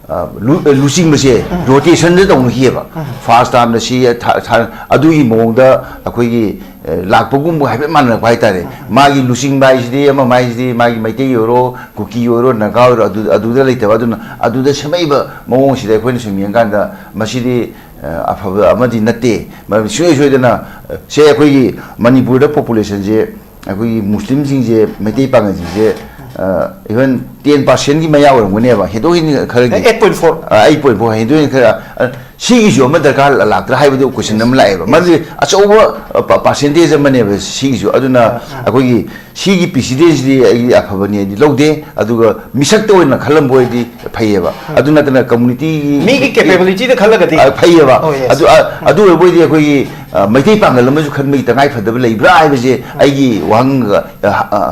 ꯑ, ꯂꯨ-, ꯑ, ꯂꯨꯆꯤꯡꯕꯁꯦ rotationꯗ ꯇꯧꯅꯈꯤꯑꯕ꯫ First termꯗ ꯁꯤ ꯊꯥ-, ꯊꯥ-, ꯑꯗꯨꯒꯤ ꯃꯑꯣꯡꯗ ꯑꯩꯈꯣꯏꯒꯤ, ꯑ, ꯂꯥꯛꯄꯒꯨꯝꯕ ꯍꯥꯏꯐꯦꯠ ꯃꯥꯟꯅꯔꯛꯄ ꯍꯥꯏꯇꯥꯔꯦ꯫ ꯃꯥꯒꯤ ꯂꯨꯆꯤꯡꯕ ꯍꯥꯏꯁꯤꯗꯤ ꯑꯃ ꯍꯥꯏꯁꯤꯗꯤ ꯃꯥꯒꯤ ꯃꯩꯇꯩ ꯑꯣꯏꯔꯣ, ꯀꯨꯀꯤ ꯑꯣꯏꯔꯣ, ꯅꯥꯒꯥ ꯑꯣꯏꯔꯣ, ꯑꯗꯨ-, ꯑꯗꯨꯗ ꯂꯩꯇꯕ꯫ ꯑꯗꯨꯅ ꯑꯗꯨꯗ ꯁꯦꯝꯃꯛꯏꯕ ꯃꯑꯣꯡꯁꯤꯗ ꯑꯩꯈꯣꯏꯅ ꯁꯨꯝ ꯌꯦꯡꯀꯥꯟꯗ ꯃꯁꯤꯗꯤ, ꯑ, ꯑꯐꯕ ꯑꯃꯗꯤ ꯅꯠꯇꯦ꯫ ꯃꯔꯝꯗꯤ ꯁꯨꯡꯁꯣꯏ ꯁꯣꯏꯗꯅ, ꯑ, ꯁꯦ ꯑꯩꯈꯣꯏꯒꯤ ꯃꯅꯤꯄꯨꯔꯗ populationꯁꯦ, ꯑꯩꯈꯣꯏꯒꯤ ꯃꯨꯁꯂꯤꯝꯁꯤꯡꯁꯦ, ꯃꯩꯇꯩ ꯄꯥꯉꯜꯁꯤꯡꯁꯦ, ꯑ, even ꯇꯦꯟ ꯄꯥꯔꯁꯦꯟꯒꯤ ꯃꯌꯥ ꯑꯣꯏꯔꯝꯒꯅꯦꯕ, ꯍꯦꯟꯗꯣꯛ ꯍꯦꯟꯖꯤꯟ ꯈꯔꯒꯤ꯫ Eight point four. Eight point four, ꯍꯦꯟꯗꯣꯛ ꯍꯦꯟꯖꯤꯟ ꯈꯔ, ꯑ, ꯁꯤꯒꯤꯁꯨ ꯑꯃ ꯗꯔꯀꯥꯔ ꯂꯥꯛꯇ꯭ꯔꯥ ꯍꯥꯏꯕꯗꯨ ꯀꯣꯏꯁꯟ ꯑꯃ ꯂꯥꯛꯑꯦꯕ꯫ ꯃꯗꯨꯗꯤ ꯑꯆꯧꯕ ꯄꯥꯔꯁꯦꯟꯇꯦꯖ ꯑꯃꯅꯦꯕ ꯁꯤꯒꯤꯁꯨ꯫ ꯑꯗꯨꯅ ꯑꯩꯈꯣꯏꯒꯤ ꯁꯤꯒꯤ ꯄ꯭ꯔꯤꯁꯤꯗꯦꯟꯁꯤꯗꯤ ꯑꯩꯗꯤ ꯑꯐꯕꯅꯤ ꯍꯥꯏꯗꯤ ꯂꯧꯗꯦ, ꯑꯗꯨꯒ ꯃꯤꯁꯛꯇ ꯑꯣꯏꯅ ꯈꯜꯂꯝꯕ ꯑꯣꯏꯔꯗꯤ ꯐꯩꯌꯦꯕ꯫ ꯑꯗꯨ ꯅꯠꯇꯅ ꯀꯝꯃꯨꯅꯤꯇꯤꯒꯤ ꯃꯤꯒꯤ ꯀꯦꯄꯦꯕꯤꯂꯤꯇꯤꯗ ꯈꯜꯂꯒꯗꯤ꯫ ꯑ, ꯐꯩꯌꯦꯕ꯫ Oh, yes. ꯑꯗꯨ ꯑ, ꯑꯗꯨ ꯑꯣꯏꯔꯕ ꯑꯣꯏꯗꯤ ꯑꯩꯈꯣꯏꯒꯤ, ꯑ, ꯃꯩꯇꯩ ꯄꯥꯡꯒꯜ ꯑꯃꯁꯨ ꯈꯟꯕꯒꯤ ꯇꯉꯥꯏ ꯐꯗꯕ ꯂꯩꯕ꯭ꯔꯥ ꯍꯥꯏꯕꯁꯦ ꯑꯩꯒꯤ ꯋꯥꯍꯪ, ꯑ, ꯑ,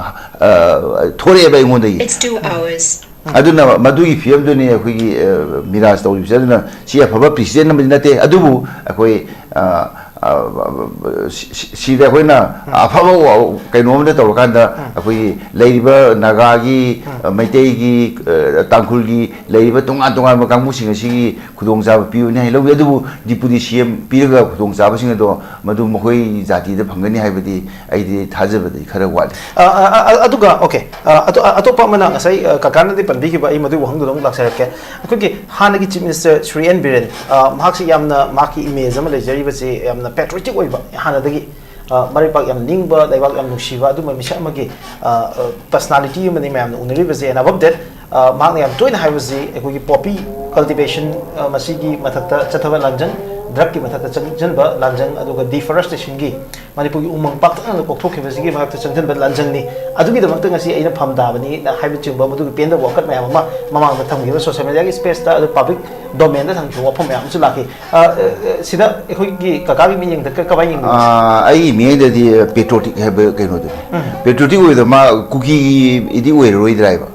ꯑ, ꯊꯣꯔꯛꯑꯦꯕ ꯑꯩꯉꯣꯟꯗꯒꯤ꯫ It's two hours. ꯑꯗꯨꯅ ꯃꯗꯨꯒꯤ ꯐꯤꯕꯝꯗꯨꯅꯤ ꯑꯩꯈꯣꯏꯒꯤ, ꯑ, ꯃꯤꯔꯥꯖ ꯇꯧꯔꯤꯕꯁꯦ꯫ ꯑꯗꯨꯅ ꯁꯤ ꯑꯐꯕ ꯄ꯭ꯔꯤꯁꯤꯗꯦꯟ ꯑꯃꯗꯤ ꯅꯠꯇꯦ, ꯑꯗꯨꯕꯨ ꯑꯩꯈꯣꯏ, ꯑ, ꯑ, ꯁꯤ-, ꯁꯤ-, ꯁꯤꯗ ꯑꯩꯈꯣꯏꯅ ꯑꯐꯕ ꯋꯥ-, ꯀꯩꯅꯣ ꯑꯃꯗ ꯇꯧꯔꯀꯥꯟꯗ ꯑꯩꯈꯣꯏꯒꯤ ꯂꯩꯔꯤꯕ ꯅꯥꯒꯥꯒꯤ, ꯑ, ꯃꯩꯇꯩꯒꯤ, ꯑ, ꯇꯥꯡꯈꯨꯜꯒꯤ ꯂꯩꯔꯤꯕ ꯇꯣꯉꯥꯟ ꯇꯣꯉꯥꯟꯕ ꯀꯥꯡꯕꯨꯁꯤꯡ ꯑꯁꯤꯒꯤ ꯈꯨꯗꯣꯡꯆꯥꯕ ꯄꯤꯕꯅꯤ ꯍꯥꯏꯅ ꯂꯧꯏ꯫ ꯑꯗꯨꯕꯨ ꯗꯤꯄꯨꯇꯤ ꯁꯤ ꯑꯦꯝ ꯄꯤꯔꯒ ꯈꯨꯗꯣꯡꯆꯥꯕꯁꯤꯡ ꯑꯗꯣ ꯃꯗꯨ ꯃꯈꯣꯏ ꯖꯥꯇꯤꯗ ꯐꯪꯒꯅꯤ ꯍꯥꯏꯕꯗꯤ ꯑꯩꯗꯤ ꯊꯥꯖꯕꯗꯤ ꯈꯔ ꯋꯥꯠꯂꯤ꯫ ꯑ, ꯑ, ꯑ, ꯑꯗꯨꯒ, ꯑꯣꯀꯦ, ꯑ, ꯑꯇꯣ-, ꯑ, ꯑꯇꯣꯞꯄ ꯑꯃꯅ ꯉꯁꯥꯏ, ꯑ, ꯀꯀꯥꯅꯗꯤ ꯄꯟꯕꯤꯈꯤꯕ, ꯑꯩ ꯃꯗꯨꯒꯤ ꯋꯥꯍꯪꯗꯨꯗ ꯑꯃꯨꯛ ꯂꯥꯛꯆꯔꯛꯀꯦ꯫ ꯑꯩꯈꯣꯏꯒꯤ ꯍꯥꯟꯅꯒꯤ chief minister Shri N Biren, ꯑ, ꯃꯍꯥꯛꯁꯤ ꯌꯥꯝꯅ, ꯃꯍꯥꯛꯀꯤ ꯏꯃꯦꯖ ꯑꯃ ꯂꯩꯖꯔꯤꯕꯁꯤ ꯌꯥꯝꯅ ꯄꯦꯇ꯭ꯔꯣꯏꯇꯤꯛ ꯑꯣꯏꯕ, ꯍꯥꯟꯅꯗꯒꯤ, ꯑ, ꯃꯔꯩꯄꯥꯛ ꯌꯥꯝ ꯅꯤꯡꯕ, ꯂꯩꯕꯥꯛ ꯌꯥꯝ ꯅꯨꯡꯁꯤꯕ ꯑꯗꯨꯝꯕ ꯃꯤꯁꯛ ꯑꯃꯒꯤ, ꯑ, ꯑ, ꯄꯔꯁꯅꯥꯂꯤꯇꯤ ꯑꯃꯅꯤ ꯃꯌꯥꯝꯅ ꯎꯅꯔꯤꯕꯁꯦ꯫ And above that, ꯑ, ꯃꯍꯥꯛꯅ ꯌꯥꯝ ꯇꯣꯏꯅ ꯍꯥꯏꯕꯁꯤ ꯑꯩꯈꯣꯏꯒꯤ ꯄꯣꯄꯤ ꯀꯜꯇꯤꯚꯦꯁꯟ, ꯑ, ꯃꯁꯤꯒꯤ ꯃꯊꯛꯇ ꯆꯠꯊꯕ ꯂꯥꯟꯖꯪ, ꯗ꯭ꯔꯒꯀꯤ ꯃꯊꯛꯇ ꯆꯪꯁꯤꯟꯕ ꯂꯥꯟꯖꯪ, ꯑꯗꯨꯒ ꯗꯤꯐꯣꯔꯦꯁꯇꯦꯁꯟꯒꯤ ꯃꯅꯤꯄꯨꯔꯒꯤ ꯎꯃꯪ ꯄꯥꯛꯇꯛꯅꯅ ꯀꯣꯛꯊꯣꯛꯈꯤꯕꯁꯤꯒꯤ ꯃꯔꯛꯇ ꯆꯪꯁꯤꯟꯕ ꯂꯥꯟꯖꯪꯅꯤ꯫ ꯑꯗꯨꯒꯤꯗꯃꯛꯇ ꯉꯁꯤ ꯑꯩꯅ ꯐꯝ ꯇꯥꯕꯅꯤꯅ ꯍꯥꯏꯕꯅꯆꯤꯡꯕ ꯃꯗꯨꯒꯤ ꯄꯦꯟꯗꯕ ꯋꯥꯀꯠ ꯃꯌꯥꯝ ꯑꯃ ꯃꯃꯥꯡꯗ ꯊꯝꯈꯤꯕ ꯁꯣꯁꯤꯌꯦꯜ ꯃꯦꯗꯤꯌꯥꯒꯤ ꯁ꯭ꯄꯦꯁꯇ, ꯑꯗꯨ ꯄꯕ꯭ꯂꯤꯛ ꯗꯣꯃꯦꯟꯗ ꯊꯝꯈꯤꯕ ꯋꯥꯐꯝ ꯃꯌꯥꯝ ꯑꯃꯁꯨ ꯂꯥꯛꯈꯤ꯫ ꯑ, ꯑ, ꯁꯤꯗ ꯑꯩꯈꯣꯏꯒꯤ ꯀꯀꯥꯒꯤ ꯃꯤꯠꯌꯦꯡꯗ ꯀ-, ꯀꯃꯥꯏꯅ ꯌꯦꯡꯕꯤꯕ? ꯑꯥ, ꯑꯩꯒꯤ ꯃꯤꯠꯌꯦꯡꯗꯗꯤ ꯄꯦꯇ꯭ꯔꯣꯇꯤꯛ ꯍꯥꯏꯕ ꯀꯩꯅꯣꯗꯨꯅꯤ꯫ ꯄꯦꯇ꯭ꯔꯣꯇꯤꯛ ꯑꯣꯏꯕꯗ ꯃꯥ ꯀꯨꯀꯤꯒꯤꯗꯤ ꯑꯣꯏꯔꯔꯣꯏꯗ꯭ꯔꯥ ꯍꯥꯏꯕ?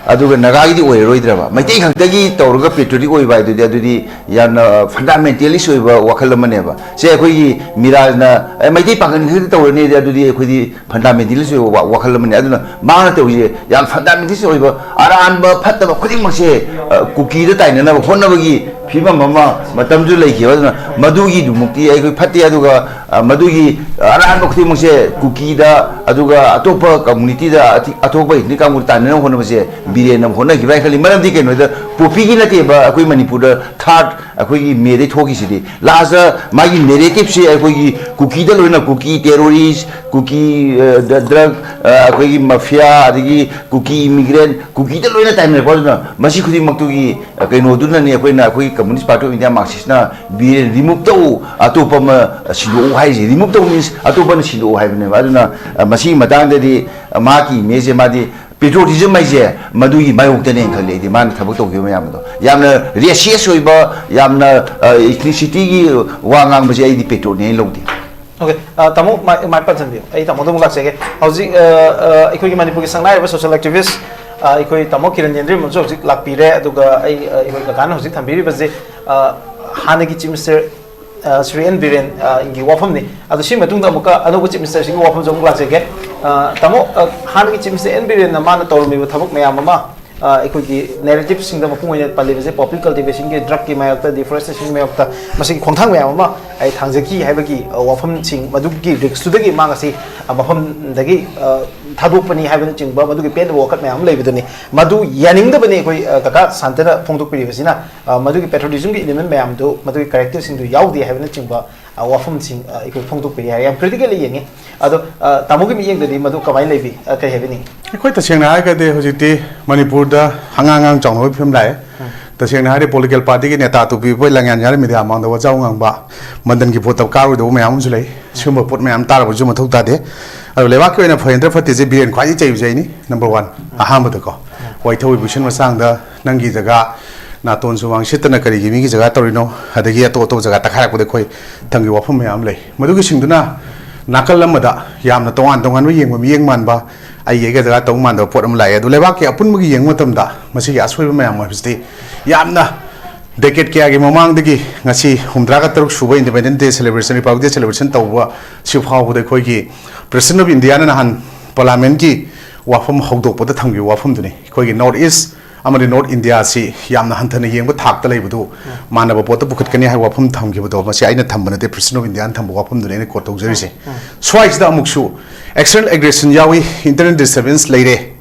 ꯑꯗꯨꯒ ꯅꯥꯒꯥꯒꯤꯗꯤ ꯑꯣꯏꯔꯔꯣꯏꯗ꯭ꯔꯕ? ꯃꯩꯇꯩ ꯈꯛꯇꯒꯤ ꯇꯧꯔꯒ ꯄꯦꯇ꯭ꯔꯣꯇꯤꯛ ꯑꯣꯏꯕ ꯍꯥꯏꯗꯨꯗꯤ, ꯑꯗꯨꯗꯤ ꯌꯥꯝꯅ ꯐꯟꯗꯥꯃꯦꯟꯇꯦꯂꯤꯁ ꯑꯣꯏꯕ ꯋꯥꯈꯜ ꯑꯃꯅꯦꯕ꯫ ꯁꯦ, ꯑꯩꯈꯣꯏꯒꯤ ꯃꯤꯔꯥꯖꯅ, "ꯑꯦ, ꯃꯩꯇꯩ ꯄꯥꯡꯒꯜ ꯈꯛꯇ ꯇꯧꯔꯅꯤ", ꯑꯗꯨꯗꯤ ꯑꯩꯈꯣꯏꯗꯤ ꯐꯟꯗꯥꯃꯦꯟꯇꯦꯂꯤꯁ ꯑꯣꯏꯕ ꯋꯥ-, ꯋꯥꯈꯜ ꯑꯃꯅꯤ꯫ ꯑꯗꯨꯅ ꯃꯥꯅ ꯇꯧꯔꯤꯁꯦ ꯌꯥꯝ ꯐꯟꯗꯥꯃꯦꯟꯇꯦꯂꯤꯁ ꯑꯣꯏꯕ, ꯑꯔꯥꯟꯕ ꯐꯠꯇꯕ ꯈꯨꯗꯤꯡꯃꯛꯁꯦ, ꯑ, ꯀꯨꯀꯤꯗ ꯇꯥꯏꯅꯅꯕ ꯍꯣꯠꯅꯕꯒꯤ ꯐꯤꯕꯝ ꯑꯃ ꯃꯇꯝꯗꯨ ꯂꯩꯈꯤꯕ꯫ ꯑꯗꯨꯅ ꯃꯗꯨꯒꯤꯗꯃꯛꯇꯤ ꯑꯩꯈꯣꯏ ꯐꯠꯇꯦ꯫ ꯑꯗꯨꯒ ꯑ, ꯃꯗꯨꯒꯤ ꯑꯔꯥꯟꯕ ꯈꯨꯗꯤꯡꯃꯛꯁꯦ ꯀꯨꯀꯤꯗ, ꯑꯗꯨꯒ ꯑꯇꯣꯞꯄ ꯀꯝꯃꯨꯅꯤꯇꯤꯗ, ꯑꯇꯤ- ꯑꯇꯣꯞꯄ ꯏꯊꯅꯤꯛ ꯀꯥꯡꯕꯨ ꯇꯥꯟꯅꯅꯕ ꯍꯣꯠꯅꯕꯁꯦ ꯕꯤꯔꯦꯟꯅ ꯍꯣꯠꯅꯈꯤꯕ꯭ꯔꯥ ꯍꯥꯏꯅ ꯈꯜꯂꯤ꯫ ꯃꯔꯝꯗꯤ ꯀꯩꯅꯣꯗ, ꯄꯣꯄꯤꯒꯤ ꯅꯠꯇꯦꯕ, ꯑꯩꯈꯣꯏ ꯃꯅꯤꯄꯨꯔꯗ ꯊꯥꯔꯠ ꯑꯩꯈꯣꯏꯒꯤ ꯃꯦꯗꯩ ꯊꯣꯛꯈꯤꯁꯤꯗꯤ꯫ ꯂꯥꯁꯇ ꯃꯥꯒꯤ ꯅꯦꯔꯦꯇꯤꯞꯁꯦ ꯑꯩꯈꯣꯏꯒꯤ ꯀꯨꯀꯤꯗ ꯂꯣꯏꯅ, ꯀꯨꯀꯤ ꯇꯦꯔꯣꯔꯤꯁ, ꯀꯨꯀꯤ ꯗ꯭ꯔꯒ, ꯑꯩꯈꯣꯏꯒꯤ ꯃꯐꯤꯌꯥ, ꯑꯗꯒꯤ ꯀꯨꯀꯤ ꯏꯃꯤꯒ꯭ꯔꯦꯟ, ꯀꯨꯀꯤꯗ ꯂꯣꯏꯅ ꯇꯥꯏꯅꯔꯛꯄ꯫ ꯑꯗꯨꯅ ꯃꯁꯤ ꯈꯨꯗꯤꯡꯃꯛꯇꯨꯒꯤ ꯑ, ꯀꯩꯅꯣꯗꯨꯅꯅꯤ ꯑꯩꯈꯣꯏꯅ, ꯑꯩꯈꯣꯏꯒꯤ Communist Party of India, ꯃꯥꯔꯛꯁꯤꯁꯅ ꯕꯤꯔꯦꯟ ꯔꯤꯃꯨꯚ ꯇꯧ, ꯑꯇꯣꯞꯄ ꯑꯃ ꯁꯤꯟꯗꯣꯛꯎ ꯍꯥꯏꯁꯦ꯫ ꯔꯤꯃꯨꯚ ꯇꯧ ꯃꯤꯟꯁ ꯑꯇꯣꯞꯄꯅ ꯁꯤꯟꯗꯣꯛꯎ ꯍꯥꯏꯕꯅꯦꯕ꯫ ꯑꯗꯨꯅ ꯑ, ꯃꯁꯤꯒꯤ ꯃꯇꯥꯡꯗꯗꯤ ꯑ, ꯃꯍꯥꯛꯀꯤ ꯏꯃꯦꯖꯁꯦ ꯃꯥꯗꯤ ꯄꯦꯇ꯭ꯔꯣꯇꯤꯖꯝ ꯍꯥꯏꯁꯦ ꯃꯗꯨꯒꯤ ꯃꯥꯌꯣꯛꯇꯅꯦꯅ ꯈꯜꯂꯤ ꯑꯩꯗꯤ, ꯃꯥꯅ ꯊꯕꯛ ꯇꯧꯈꯤꯕ ꯃꯌꯥꯝ ꯑꯗꯣ꯫ ꯌꯥꯝꯅ ꯔꯦꯁꯤꯌꯁ ꯑꯣꯏꯕ, ꯌꯥꯝꯅ ꯏꯊꯅꯤꯁꯤꯇꯤꯒꯤ ꯋꯥ ꯉꯥꯡꯕꯁꯦ ꯑꯩꯗꯤ ꯄꯦꯇ꯭ꯔꯣꯠꯅꯦꯅ ꯂꯧꯗꯦ꯫ ꯑꯣꯀꯦ꯫ ꯇꯥꯃꯣ, ꯃꯥꯏ ꯃꯥꯏ ꯄꯥꯛꯊꯟꯕꯤꯌꯨ꯫ ꯑꯩ ꯇꯥꯃꯣꯗ ꯑꯃꯨꯛ ꯂꯥꯛꯆꯒꯦ꯫ ꯍꯧꯖꯤꯛ ꯑ, ꯑ, ꯑꯩꯈꯣꯏꯒꯤ ꯃꯅꯤꯄꯨꯔꯒꯤ ꯁꯪꯅꯥꯏꯔꯕ ꯁꯣꯁꯤꯌꯦꯜ ꯑꯦꯛꯇꯤꯚꯤꯁ, ꯑ, ꯑꯩꯈꯣꯏ ꯇꯥꯃꯣ ꯀꯤꯔꯟ ꯌꯦꯟꯗ꯭ꯔꯤꯝ ꯑꯃꯁꯨ ꯍꯧꯖꯤꯛ ꯂꯥꯛꯄꯤꯔꯦ꯫ ꯑꯗꯨꯒ ꯑꯩ, ꯑ, ꯑꯩꯈꯣꯏ ꯀꯀꯥꯅ ꯍꯧꯖꯤꯛ ꯊꯝꯕꯤꯔꯤꯕꯁꯦ, ꯑ, ꯍꯥꯟꯅꯒꯤ ꯆꯤꯐ ꯃꯤꯅꯤꯁꯇꯔ, ꯑ, ꯁ꯭ꯔꯤ ꯑꯦꯟ ꯕꯤꯔꯦꯟ, ꯑ, ꯒꯤ ꯋꯥꯐꯝꯅꯤ꯫ ꯑꯗꯣ ꯁꯤ ꯃꯇꯨꯡꯗ ꯑꯃꯨꯛꯀ ꯑꯅꯧꯕ ꯆꯤꯐ ꯃꯤꯅꯤꯁꯇꯔꯁꯤꯒꯤ ꯋꯥꯐꯝꯁꯨ ꯑꯃꯨꯛ ꯂꯥꯛꯆꯒꯦ꯫ ꯑ, ꯇꯥꯃꯣ, ꯑ, ꯍꯥꯟꯅꯒꯤ ꯆꯤꯐ ꯃꯤꯅꯤꯁꯇꯔ ꯑꯦꯟ ꯕꯤꯔꯦꯟꯅ ꯃꯥꯅ ꯇꯧꯔꯝꯃꯤꯕ ꯊꯕꯛ ꯃꯌꯥꯝ ꯑꯃ, ꯑ, ꯑꯩꯈꯣꯏꯒꯤ ꯅꯦꯔꯦꯇꯤꯞꯁꯤꯡꯗ ꯃꯄꯨꯡ ꯑꯣꯏꯅ ꯄꯜꯂꯤꯕꯁꯦ, ꯄꯣꯄꯤ ꯀꯜꯇꯤꯚꯦꯁꯟꯒꯤ, ꯗ꯭ꯔꯒꯀꯤ ꯃꯥꯌꯣꯛꯇ, ꯗꯤꯐꯣꯔꯦꯁꯇꯦꯁꯟꯒꯤ ꯃꯥꯌꯣꯛꯇ, ꯃꯁꯤꯒꯤ ꯈꯣꯡꯊꯥꯡ ꯃꯌꯥꯝ ꯑꯃ ꯑꯩ ꯊꯥꯡꯖꯈꯤ ꯍꯥꯏꯕꯒꯤ, ꯑ, ꯋꯥꯐꯝꯁꯤꯡ, ꯃꯗꯨꯒꯤ ꯔꯤꯛꯁꯇꯨꯗꯒꯤ ꯃꯥ ꯉꯁꯤ, ꯑ, ꯃꯐꯝꯗꯒꯤ, ꯑ, ꯊꯥꯗꯣꯛꯄꯅꯤ ꯍꯥꯏꯕꯅꯆꯤꯡꯕ, ꯃꯗꯨꯒꯤ ꯄꯦꯟꯗꯕ ꯋꯥꯀꯠ ꯃꯌꯥꯝ ꯑꯃ ꯂꯩꯕꯗꯨꯅꯤ꯫ ꯃꯗꯨ ꯌꯥꯅꯤꯡꯗꯕꯅꯤ ꯑꯩꯈꯣꯏ, ꯑ, ꯀꯀꯥ ꯁꯥꯟꯇꯅ ꯐꯣꯡꯗꯣꯛꯄꯤꯔꯤꯕꯁꯤꯅ꯫ ꯑ, ꯃꯗꯨꯒꯤ ꯄꯦꯇ꯭ꯔꯣꯇꯤꯖꯝꯒꯤ ꯏꯂꯤꯃꯦꯟ ꯃꯌꯥꯝꯗꯨ, ꯃꯗꯨꯒꯤ ꯀꯦꯔꯦꯛꯇꯔꯁꯤꯡꯗꯨ ꯌꯥꯎꯗꯦ ꯍꯥꯏꯕꯅꯆꯤꯡꯕ, ꯑ, ꯋꯥꯐꯝꯁꯤꯡ, ꯑ, ꯑꯩꯈꯣꯏ ꯐꯣꯡꯗꯣꯛꯄꯤꯔꯤ ꯍꯥꯏ꯫ ꯌꯥꯝ ꯀ꯭ꯔꯤꯇꯤꯀꯦꯜꯂꯤ ꯌꯦꯡꯉꯤ꯫ ꯑꯗꯣ, ꯑ, ꯇꯥꯃꯣꯒꯤ ꯃꯤꯠꯌꯦꯡꯗꯗꯤ ꯃꯗꯨ ꯀꯃꯥꯏꯅ ꯂꯩꯕꯤ? ꯑ, ꯀꯔꯤ ꯍꯥꯏꯕꯤꯅꯤꯡꯉꯤ? ꯑꯩꯈꯣꯏ ꯇꯁꯦꯡꯅ ꯍꯥꯏꯔꯒꯗꯤ ꯍꯧꯖꯤꯛꯇꯤ ꯃꯅꯤꯄꯨꯔꯗ ꯑꯉꯥꯡ ꯑꯉꯥꯡ ꯆꯥꯎꯅꯕꯒꯤ ꯐꯤꯕꯝ ꯂꯥꯛꯑꯦ꯫ ꯎꯝ꯫ ꯇꯁꯦꯡꯅ ꯍꯥꯏꯔꯗꯤ ꯄꯣꯂꯤꯇꯤꯀꯦꯜ ꯄꯥꯔꯇꯤꯒꯤ ꯅꯦꯇꯥ ꯇꯣꯄꯤ ꯑꯩꯈꯣꯏ ꯂꯪꯌꯥꯟ ꯌꯥꯔ ꯃꯦꯗꯤꯌꯥ ꯃꯥꯡꯗ ꯋꯥꯖꯥꯎ ꯉꯥꯡꯕ, ꯃꯟꯗꯟꯒꯤ ꯚꯣꯠꯇ ꯀꯥꯔꯣꯏꯗꯧꯕ ꯃꯌꯥꯝ ꯑꯃꯁꯨ ꯂꯩ꯫ ꯁꯤꯒꯨꯝꯕ ꯄꯣꯠ ꯃꯌꯥꯝ ꯇꯥꯔꯕꯁꯨ ꯃꯊꯧ ꯇꯥꯗꯦ꯫ ꯑꯗꯣ ꯂꯩꯕꯥꯛꯀꯤ ꯑꯣꯏꯅ ꯐꯍꯦꯟꯗ꯭ꯔ ꯐꯠꯇꯦꯁꯦ ꯕꯤꯔꯦꯟ ꯈ꯭ꯋꯥꯏꯗꯒꯤ ꯆꯩꯕꯁꯦ ꯑꯩꯅꯤ, ꯅꯝꯕꯔ ꯋꯥꯟ꯫ ꯑꯍꯥꯟꯕꯗꯀꯣ, ꯋꯥꯏꯊꯧ ꯏꯕꯨꯁꯟ ꯃꯁꯥꯡꯗ ꯅꯪꯒꯤ ꯖꯒꯥ ꯅꯥꯇꯣꯟ ꯁꯨꯃꯥꯡ ꯁꯤꯠꯇꯅ ꯀꯔꯤꯒꯤ ꯃꯤꯒꯤ ꯖꯒꯥ ꯇꯧꯔꯤꯅꯣ? ꯑꯗꯒꯤ ꯑꯇꯣꯞ ꯑꯇꯣꯞꯄ ꯖꯒꯥ ꯇꯛꯈꯥꯏꯔꯛꯄꯗ ꯑꯩꯈꯣꯏ ꯊꯪꯒꯤ ꯋꯥꯐꯝ ꯃꯌꯥꯝ ꯂꯩ꯫ ꯃꯗꯨꯒꯤꯁꯤꯡꯗꯨꯅ ꯅꯥꯀꯜ ꯑꯃꯗ ꯌꯥꯝꯅ ꯇꯣꯉꯥꯟ ꯇꯣꯉꯥꯟꯕ ꯌꯦꯡꯕ ꯃꯤꯠꯌꯦꯡ ꯃꯥꯟꯕ, ꯑꯩꯒꯤ ꯑꯩꯒ ꯖꯒꯥ ꯇꯧꯕ ꯃꯥꯟꯗꯕ ꯄꯣꯠ ꯑꯃ ꯂꯥꯛꯑꯦ꯫ ꯑꯗꯨ ꯂꯩꯕꯥꯛꯀꯤ ꯑꯄꯨꯟꯕꯒꯤ ꯌꯦꯡꯕ ꯃꯇꯝꯗ ꯃꯁꯤꯒꯤ ꯑꯁꯣꯏꯕ ꯃꯌꯥꯝ ꯍꯥꯏꯕꯁꯤꯗꯤ ꯌꯥꯝꯅ ꯗꯦꯀꯦꯠ ꯀꯌꯥꯒꯤ ꯃꯃꯥꯡꯗꯒꯤ ꯉꯁꯤ ꯍꯨꯝꯗ꯭ꯔꯥꯒ ꯇꯔꯨꯛ ꯁꯨꯕ Independence Day celebration, Republic Day celebration ꯇꯧꯕ ꯁꯤ ꯐꯥꯎꯕꯗ ꯑꯩꯈꯣꯏꯒꯤ President of Indiaꯅ ꯅꯍꯥꯟ ꯄꯥꯔꯂꯤꯌꯥꯃꯦꯟꯠꯀꯤ ꯋꯥꯐꯝ ꯍꯧꯗꯣꯛꯄꯗ ꯊꯝꯈꯤꯕ ꯋꯥꯐꯝꯗꯨꯅꯤ꯫ ꯑꯩꯈꯣꯏꯒꯤ North East ꯑꯃꯗꯤ ꯅꯣꯔꯠ ꯏꯟꯗꯤꯌꯥꯁꯤ ꯌꯥꯝꯅ ꯍꯟꯊꯅ ꯌꯦꯡꯕ ꯊꯥꯛꯇ ꯂꯩꯕꯗꯨ ꯃꯥꯟꯅꯕ ꯄꯣꯠꯇ ꯄꯨꯈꯠꯀꯅꯤ ꯍꯥꯏꯕ ꯋꯥꯐꯝ ꯊꯝꯈꯤꯕꯗꯣ, ꯃꯁꯤ ꯑꯩꯅ ꯊꯝꯕ ꯅꯠꯇꯦ, ꯄ꯭ꯔꯦꯁꯤꯗꯦꯟ ꯑꯣꯐ ꯏꯟꯗꯤꯌꯥꯅ ꯊꯝꯕ ꯋꯥꯐꯝꯗꯨꯅꯤ ꯑꯩꯅ ꯀꯣꯠ ꯇꯧꯖꯔꯤꯁꯦ꯫ ꯁ꯭ꯋꯥꯏꯁꯤꯗ ꯑꯃꯨꯛꯁꯨ ꯑꯦꯛꯁꯇꯔꯅꯦꯜ ꯑꯦꯒ꯭ꯔꯦꯁꯟ ꯌꯥꯎꯏ, ꯏꯟꯇꯔꯅꯦꯜ ꯗꯤꯁꯇꯔꯕꯦꯟꯁ ꯂꯩꯔꯦ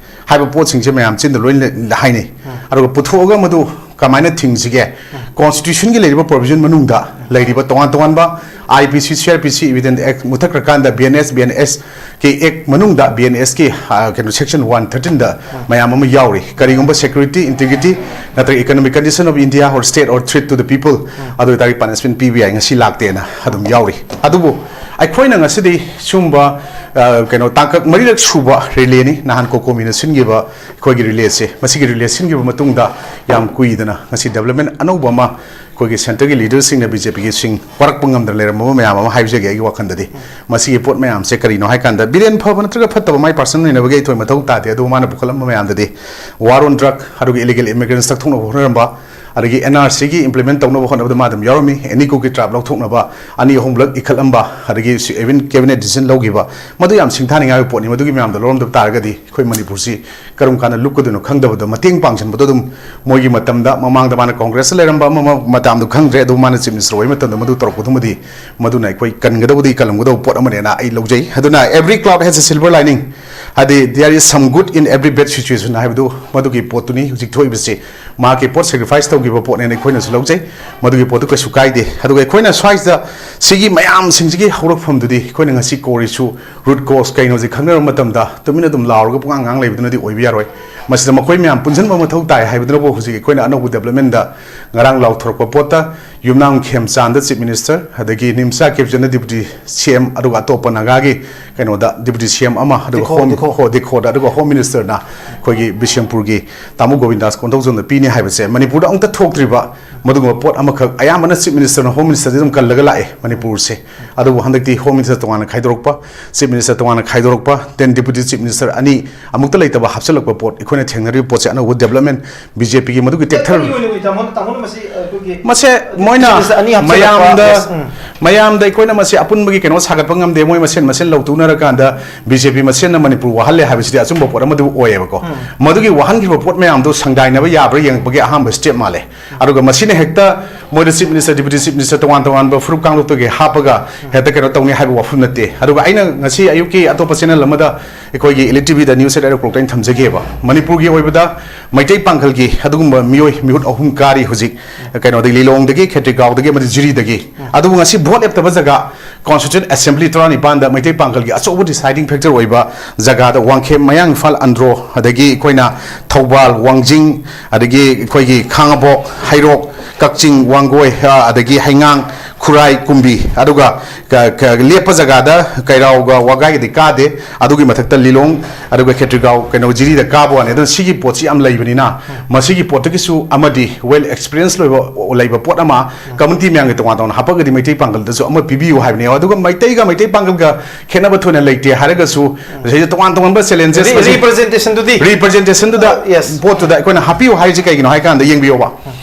ꯍꯥꯏꯕ ꯄꯣꯠꯁꯤꯡꯁꯦ ꯃꯌꯥꯝ ꯆꯤꯟꯗ ꯂꯣꯏꯅ ꯍꯥꯏꯅꯩ꯫ ꯑꯗꯨꯒ ꯄꯨꯊꯣꯛꯑꯒ ꯃꯗꯨ ꯀꯃꯥꯏꯅ ꯊꯤꯡꯁꯤꯒꯦ? ꯀꯣꯟꯁꯇꯤꯇ꯭ꯌꯨꯁꯟꯒꯤ ꯂꯩꯔꯤꯕ ꯄ꯭ꯔꯣꯚꯤꯖꯟ ꯃꯅꯨꯡꯗ ꯂꯩꯔꯤꯕ ꯇꯣꯉꯥꯟ ꯇꯣꯉꯥꯟꯕ IPC, CrPC, Evidence Act ꯃꯨꯊꯠꯈ꯭ꯔꯀꯥꯟꯗ BNS, BNS ꯀꯤ ꯑꯦꯛ ꯃꯅꯨꯡꯗ BNS ꯀꯤ, ꯑ, ꯀꯩꯅꯣ, ꯁꯦꯛꯁꯟ ꯋꯥꯟ ꯊꯥꯔꯇꯤꯟꯗ ꯃꯌꯥꯝ ꯑꯃ ꯌꯥꯎꯔꯤ꯫ ꯀꯔꯤꯒꯨꯝꯕ security, integrity ꯅꯠꯇ꯭ꯔꯒ economic condition of India or state or threat to the people, ꯑꯗꯨ ꯑꯣꯏꯇꯥꯔꯗꯤ ꯄꯅꯤꯁꯃꯦꯟ ꯄꯤꯕ ꯌꯥꯏ, ꯉꯁꯤ ꯂꯥꯛꯇꯦꯅ ꯑꯗꯨꯝ ꯌꯥꯎꯔꯤ꯫ ꯑꯗꯨꯕꯨ ꯑꯩꯈꯣꯏꯅ ꯉꯁꯤꯗꯤ ꯁꯤꯒꯨꯝꯕ, ꯑ, ꯀꯩꯅꯣ, ꯇꯥꯡꯀꯛ ꯃꯔꯤꯔꯛ ꯁꯨꯕ ꯔꯤꯂꯦꯅꯤ ꯅꯍꯥꯟ ꯀꯣꯀꯣꯃꯤꯅ ꯁꯤꯟꯈꯤꯕ ꯑꯩꯈꯣꯏꯒꯤ ꯔꯤꯂꯦꯁꯦ꯫ ꯃꯁꯤꯒꯤ ꯔꯤꯂꯦ ꯁꯤꯟꯈꯤꯕ ꯃꯇꯨꯡꯗ ꯌꯥꯝ ꯀꯨꯏꯗꯅ ꯉꯁꯤ ꯗꯤꯕꯦꯂꯞꯃꯦꯟ ꯑꯅꯧꯕ ꯑꯃ ꯑꯩꯈꯣꯏꯒꯤ ꯁꯦꯟꯇꯔꯒꯤ ꯂꯤꯗꯔꯁꯤꯡꯅ, BJPꯒꯤ ꯁꯤꯡ ꯋꯥꯔꯛꯄ ꯉꯝꯗꯅ ꯂꯩꯔꯝꯕ ꯃꯌꯥꯝ ꯑꯃ ꯍꯥꯏꯖꯒꯦ ꯑꯩꯒꯤ ꯋꯥꯈꯜꯗꯗꯤ꯫ ꯃꯁꯤꯒꯤ ꯄꯣꯠ ꯃꯌꯥꯝꯁꯦ ꯀꯔꯤꯅꯣ ꯍꯥꯏ ꯀꯥꯟꯗ, ꯕꯤꯔꯦꯟ ꯐꯕ ꯅꯠꯇ꯭ꯔꯒ ꯐꯠꯇꯕ ꯃꯥꯏ ꯄꯥꯔꯁꯟ ꯅꯩꯅꯕꯒꯤ ꯑꯩ ꯊꯣꯏ ꯃꯊꯧ ꯇꯥꯗꯦ꯫ ꯑꯗꯨꯕꯨ ꯃꯥꯅ ꯄꯨꯈꯠꯂꯝꯕ ꯃꯌꯥꯝꯗꯗꯤ war on drug, ꯑꯗꯨꯒ illegal immigrants ꯂꯧꯊꯣꯛꯅꯕ ꯍꯣꯠꯅꯔꯝꯕ, ꯑꯗꯒꯤ NRCꯒꯤ implement ꯇꯧꯅꯕ ꯍꯣꯠꯅꯕꯗ ꯃꯥ ꯑꯗꯨꯝ ꯌꯥꯎꯔꯝꯃꯤ꯫ ꯑꯦꯅꯤ ꯀꯨꯀꯤ tribe ꯂꯧꯊꯣꯛꯅꯕ ꯑꯅꯤ ꯑꯍꯨꯝꯂꯛ ꯏꯈꯠꯂꯝꯕ, ꯑꯗꯒꯤ even cabinet decision ꯂꯧꯈꯤꯕ, ꯃꯗꯨ ꯌꯥꯝ ꯁꯤꯡꯊꯥꯅꯤꯡꯉꯥꯏ ꯑꯣꯏꯕ ꯄꯣꯠꯅꯤ꯫ ꯃꯗꯨꯒꯤ ꯃꯌꯥꯝꯗꯣ ꯂꯧꯔꯝꯗꯕ ꯇꯥꯔꯒꯗꯤ ꯑꯩꯈꯣꯏ ꯃꯅꯤꯄꯨꯔꯁꯤ ꯀꯔꯝ ꯀꯥꯟꯗ ꯂꯨꯞꯀꯗꯣꯏꯅꯣ ꯈꯪꯗꯕꯗꯣ, ꯃꯇꯦꯡ ꯄꯥꯡꯁꯤꯟꯕꯗꯣ ꯑꯗꯨꯝ ꯃꯣꯏꯒꯤ ꯃꯇꯝꯗ, ꯃꯃꯥꯡꯗ ꯃꯥꯅ ꯀꯣꯡꯒ꯭ꯔꯦꯁꯇ ꯂꯩꯔꯝꯕ ꯑꯃ, ꯑꯃ ꯃꯇꯝꯗꯣ ꯈꯪꯗ꯭ꯔꯦ, ꯑꯗꯨ ꯃꯥꯅ chief minister ꯑꯣꯏꯕ ꯃꯇꯝꯗ ꯃꯗꯨ ꯇꯧꯔꯛꯄꯗꯨꯃꯗꯤ, ꯃꯗꯨꯅ ꯑꯩꯈꯣꯏ ꯀꯟꯒꯗꯕꯗꯤ ꯀꯜꯂꯝꯒꯗꯕ ꯄꯣꯠ ꯑꯃꯅꯦꯅ ꯑꯩ ꯂꯧꯖꯩ꯫ ꯑꯗꯨꯅ every cloud has a silver lining, ꯍꯥꯏꯗꯤ there is some good in every bad situation ꯍꯥꯏꯕꯗꯨ ꯃꯗꯨꯒꯤ ꯄꯣꯠꯇꯨꯅꯤ ꯍꯧꯖꯤꯛ ꯊꯣꯛꯏꯕꯁꯤ꯫ ꯃꯍꯥꯛꯀꯤ ꯄꯣꯠ sacrifice ꯇꯧꯈꯤꯕ ꯄꯣꯠꯅꯦꯅ ꯑꯩꯈꯣꯏꯅꯁꯨ ꯂꯧꯖꯩ, ꯃꯗꯨꯒꯤ ꯄꯣꯠꯇꯨ ꯀꯩꯁꯨ ꯀꯥꯏꯗꯦ꯫ ꯑꯗꯨꯒ ꯑꯩꯈꯣꯏꯅ ꯁ꯭ꯋꯥꯏꯁꯤꯗ ꯁꯤꯒꯤ ꯃꯌꯥꯝꯁꯤꯡꯁꯤꯒꯤ ꯍꯧꯔꯛꯐꯝꯗꯨꯗꯤ ꯑꯩꯈꯣꯏꯅ ꯉꯁꯤ core issue, root cause ꯀꯩꯅꯣꯁꯦ ꯈꯪꯅꯔꯕ ꯃꯇꯝꯗ ꯇꯨꯃꯤꯟꯅ ꯑꯗꯨꯝ ꯂꯥꯎꯔꯒ ꯄꯨꯡꯉꯥꯡ ꯉꯥꯡ ꯂꯩꯕꯗꯨꯅꯗꯤ ꯑꯣꯏꯕ ꯌꯥꯔꯣꯏ꯫ ꯃꯁꯤꯗ ꯃꯈꯣꯏ ꯃꯌꯥꯝ ꯄꯨꯟꯁꯤꯟꯕ ꯃꯊꯧ ꯇꯥꯏ ꯍꯥꯏꯕꯗꯨꯅꯕꯨ ꯍꯧꯖꯤꯛ ꯑꯩꯈꯣꯏꯅ ꯑꯅꯧꯕ ꯗꯤꯕꯦꯂꯞꯃꯦꯟꯗ ꯉꯔꯥꯡ ꯂꯥꯎꯊꯣꯔꯛꯄ ꯄꯣꯠꯇ ꯌꯨꯝꯅꯥꯝ ꯈꯦꯝꯆꯥꯟꯗ chief minister, ꯑꯗꯒꯤ ꯅꯤꯝꯆꯥ ꯀꯦꯞꯆꯟꯗ deputy CM, ꯑꯗꯨꯒ ꯑꯇꯣꯞꯄ ꯅꯥꯒꯥꯒꯤ ꯀꯩꯅꯣꯗ deputy CM ꯑꯃ, ꯑꯗꯨꯒ ꯗꯤꯈꯣ, ꯍꯣꯝ, ꯗꯤꯈꯣ꯫ ꯍꯣ, ꯗꯤꯈꯣꯗ, ꯑꯗꯨꯒ ꯍꯣꯝ ꯃꯤꯅꯤꯁꯇꯔꯅ ꯑꯩꯈꯣꯏꯒꯤ ꯕꯤꯁꯦꯝꯄꯨꯔꯒꯤ ꯇꯥꯃꯣ ꯒꯣꯕꯤꯟꯗꯥꯁ ꯀꯣꯟꯊꯧꯖꯝꯗ ꯄꯤꯅꯤ ꯍꯥꯏꯕꯁꯦ ꯃꯅꯤꯄꯨꯔꯗ ꯑꯃꯨꯛꯇ ꯊꯣꯛꯇ꯭ꯔꯤꯕ ꯃꯗꯨꯒꯨꯝꯕ ꯄꯣꯠ ꯑꯃꯈꯛ꯫ ꯑꯌꯥꯝꯕꯅ chief ministerꯅ home ministerꯗꯤ ꯑꯗꯨꯝ ꯀꯜꯂꯒ ꯂꯥꯛꯑꯦ ꯃꯅꯤꯄꯨꯔꯁꯦ꯫ ꯑꯗꯨꯕꯨ ꯍꯟꯗꯛꯇꯤ home minister ꯇꯣꯉꯥꯟꯅ ꯈꯥꯏꯗꯣꯔꯛꯄ, chief minister ꯇꯣꯉꯥꯟꯅ ꯈꯥꯏꯗꯣꯔꯛꯄ, then deputy chief minister ꯑꯅꯤ ꯑꯃꯨꯛꯇ ꯂꯩꯇꯕ ꯍꯥꯞꯆꯤꯜꯂꯛꯄ ꯄꯣꯠ, ꯑꯩꯈꯣꯏꯅ ꯊꯦꯡꯅꯔꯤꯕ ꯄꯣꯠꯁꯦ ꯑꯅꯧꯕ ꯗꯤꯕꯦꯂꯞꯃꯦꯟ BJPꯒꯤ ꯃꯗꯨꯒꯤ ꯇꯦꯛꯊꯔ-, ꯀꯔꯤ ꯑꯣꯏꯅ ꯎꯏ ꯇꯥꯃꯣ? ꯇꯥꯃꯣꯅ ꯃꯁꯤ, ꯑ, ꯑꯩꯈꯣꯏꯒꯤ ꯃꯁꯦ ꯑꯩꯅ Chief Minister ꯑꯅꯤ ꯍꯥꯞꯆꯤꯜꯂꯛꯄ, ꯃꯌꯥꯝꯗ yes, ꯎꯝ. ꯃꯌꯥꯝꯗ ꯑꯩꯈꯣꯏꯅ ꯃꯁꯤ ꯑꯄꯨꯟꯕꯒꯤ ꯀꯩꯅꯣ ꯁꯥꯒꯠꯄ ꯉꯝꯗꯦ, ꯃꯣꯏ ꯃꯁꯦꯟ ꯃꯁꯦꯟ ꯂꯧꯊꯣꯛꯅꯔꯀꯥꯟꯗ ꯕꯤ ꯖꯦ ꯄꯤ ꯃꯁꯦꯟꯅ ꯃꯅꯤꯄꯨꯔ ꯋꯥꯍꯜꯂꯦ ꯍꯥꯏꯕꯁꯤꯗꯤ ꯑꯆꯨꯝꯕ ꯄꯣꯠ ꯑꯃꯗꯤ ꯑꯣꯏꯌꯦꯕꯀꯣ꯫ ꯃꯗꯨꯒꯤ ꯋꯥꯍꯟꯈꯤꯕ ꯄꯣꯠ ꯃꯌꯥꯝꯗꯣ ꯁꯪꯗꯥꯏꯅꯕ ꯌꯥꯕ꯭ꯔꯥ ꯌꯦꯡꯉꯛꯄꯒꯤ ꯑꯍꯥꯟꯕ step ꯃꯥꯜꯂꯦ꯫ ꯑꯗꯨꯒ ꯃꯁꯤꯅ ꯍꯦꯛꯇ ꯃꯣꯏꯗ Chief Minister, Deputy Chief Minister ꯇꯣꯉꯥꯟ ꯇꯣꯉꯥꯟꯕ ꯐꯨꯔꯨꯞ ꯀꯥꯡꯂꯨꯞꯇꯒꯤ ꯍꯥꯞꯄꯒ ꯍꯦꯛꯇ ꯀꯩꯅꯣ ꯇꯧꯅꯤ ꯍꯥꯏꯕ ꯋꯥꯐꯝ ꯅꯠꯇꯦ꯫ ꯑꯗꯨꯒ ꯑꯩꯅ ꯉꯁꯤ ꯑꯌꯨꯛꯀꯤ ꯑꯇꯣꯞꯄ channel ꯑꯃꯗ, ꯑꯩꯈꯣꯏꯒꯤ Elite T V the news at eight o'clock ꯇ ꯑꯩꯅ ꯊꯝꯖꯒꯦꯕ, ꯃꯅꯤꯄꯨꯔꯒꯤ ꯑꯣꯏꯕꯗ ꯃꯩꯇꯩ ꯄꯥꯡꯒꯜꯒꯤ ꯑꯗꯨꯒꯨꯝꯕ ꯃꯤꯑꯣꯏ ꯃꯤꯍꯨꯠ ꯑꯍꯨꯝ ꯀꯥꯔꯤ ꯍꯧꯖꯤꯛ, ꯀꯩꯅꯣꯗꯒꯤ, ꯂꯤꯂꯣꯡꯗꯒꯤ, ꯈꯦꯇ꯭ꯔꯤꯒꯥꯎꯗꯒꯤ ꯑꯃꯗꯤ ꯖꯤꯔꯤꯗꯒꯤ꯫ ꯑꯗꯨꯕꯨ ꯉꯁꯤ ꯚꯣꯠ ꯂꯦꯞꯇꯕ ꯖꯒꯥ, Constituent Assembly ꯇꯔꯥꯅꯤꯄꯥꯟꯗ ꯃꯩꯇꯩ ꯄꯥꯡꯒꯜꯒꯤ ꯑꯆꯧꯕ deciding factor ꯑꯣꯏꯕ ꯖꯒꯥꯗ ꯋꯥꯡꯈꯦꯝ, ꯃꯌꯥꯡ ꯏꯝꯐꯥꯜ, ꯑꯟꯗ꯭ꯔꯣ, ꯑꯗꯒꯤ ꯑꯩꯈꯣꯏꯅ ꯊꯧꯕꯥꯜ, ꯋꯥꯡꯖꯤꯡ, ꯑꯗꯒꯤ ꯑꯩꯈꯣꯏꯒꯤ ꯈꯥꯉꯕꯣꯛ, ꯍꯩꯔꯣꯛ, ꯀꯛꯆꯤꯡ, ꯋꯥꯡꯒꯣꯏ, ꯑ, ꯑꯗꯒꯤ ꯍꯩꯉꯥꯡ, ꯈꯨꯔꯥꯏ, ꯀꯨꯝꯕꯤ, ꯑꯗꯨꯒ ꯀ-, ꯀ-, ꯂꯦꯞꯄ ꯖꯒꯥꯗ ꯀꯩꯔꯥꯎꯒ ꯋꯥꯒꯥꯏꯒꯗꯤ ꯀꯥꯗꯦ, ꯑꯗꯨꯒꯤ ꯃꯊꯛꯇ ꯂꯤꯂꯣꯡ, ꯑꯗꯨꯒ ꯈꯦꯇ꯭ꯔꯤꯒꯥꯎ, ꯀꯩꯅꯣ, ꯖꯤꯔꯤꯗ ꯀꯥꯕ ꯋꯥꯅꯤ꯫ ꯑꯗꯨꯅ ꯁꯤꯒꯤ ꯄꯣꯠꯁꯤ ꯌꯥꯝ ꯂꯩꯕꯅꯤꯅ, ꯃꯁꯤꯒꯤ ꯄꯣꯠꯇꯒꯤꯁꯨ ꯑꯃꯗꯤ well experience ꯂꯩꯕ, ꯂꯩꯕ ꯄꯣꯠ ꯑꯃ, community ꯃꯌꯥꯝꯒꯤ ꯇꯣꯉꯥꯟ ꯇꯣꯉꯥꯟꯅ ꯍꯥꯞꯄꯒꯗꯤ ꯃꯩꯇꯩ ꯄꯥꯡꯒꯜꯗꯁꯨ ꯑꯃ ꯄꯤꯕꯤꯌꯨ ꯍꯥꯏꯕꯅꯦ꯫ ꯑꯗꯨꯒ ꯃꯩꯇꯩꯒ ꯃꯩꯇꯩ ꯄꯥꯡꯒꯜꯒ ꯈꯦꯠꯅꯕ ꯊꯣꯏꯅ ꯂꯩꯇꯦ ꯍꯥꯏꯔꯒꯁꯨ, ꯉꯁꯥꯏꯒꯤ ꯇꯣꯉꯥꯟ ꯇꯣꯉꯥꯟꯕ challenges, Re- representation ꯗꯨꯗꯤ? Representation ꯗꯨꯗ, Uh, yes. ꯄꯣꯠꯇꯨꯗ ꯑꯩꯈꯣꯏꯅ ꯍꯥꯞꯄꯤꯌꯨ ꯍꯥꯏꯔꯤꯁꯤ ꯀꯩꯒꯤꯅꯣ ꯍꯥꯏ ꯀꯥꯟꯗ, ꯌꯦꯡꯕꯤꯌꯣꯕ,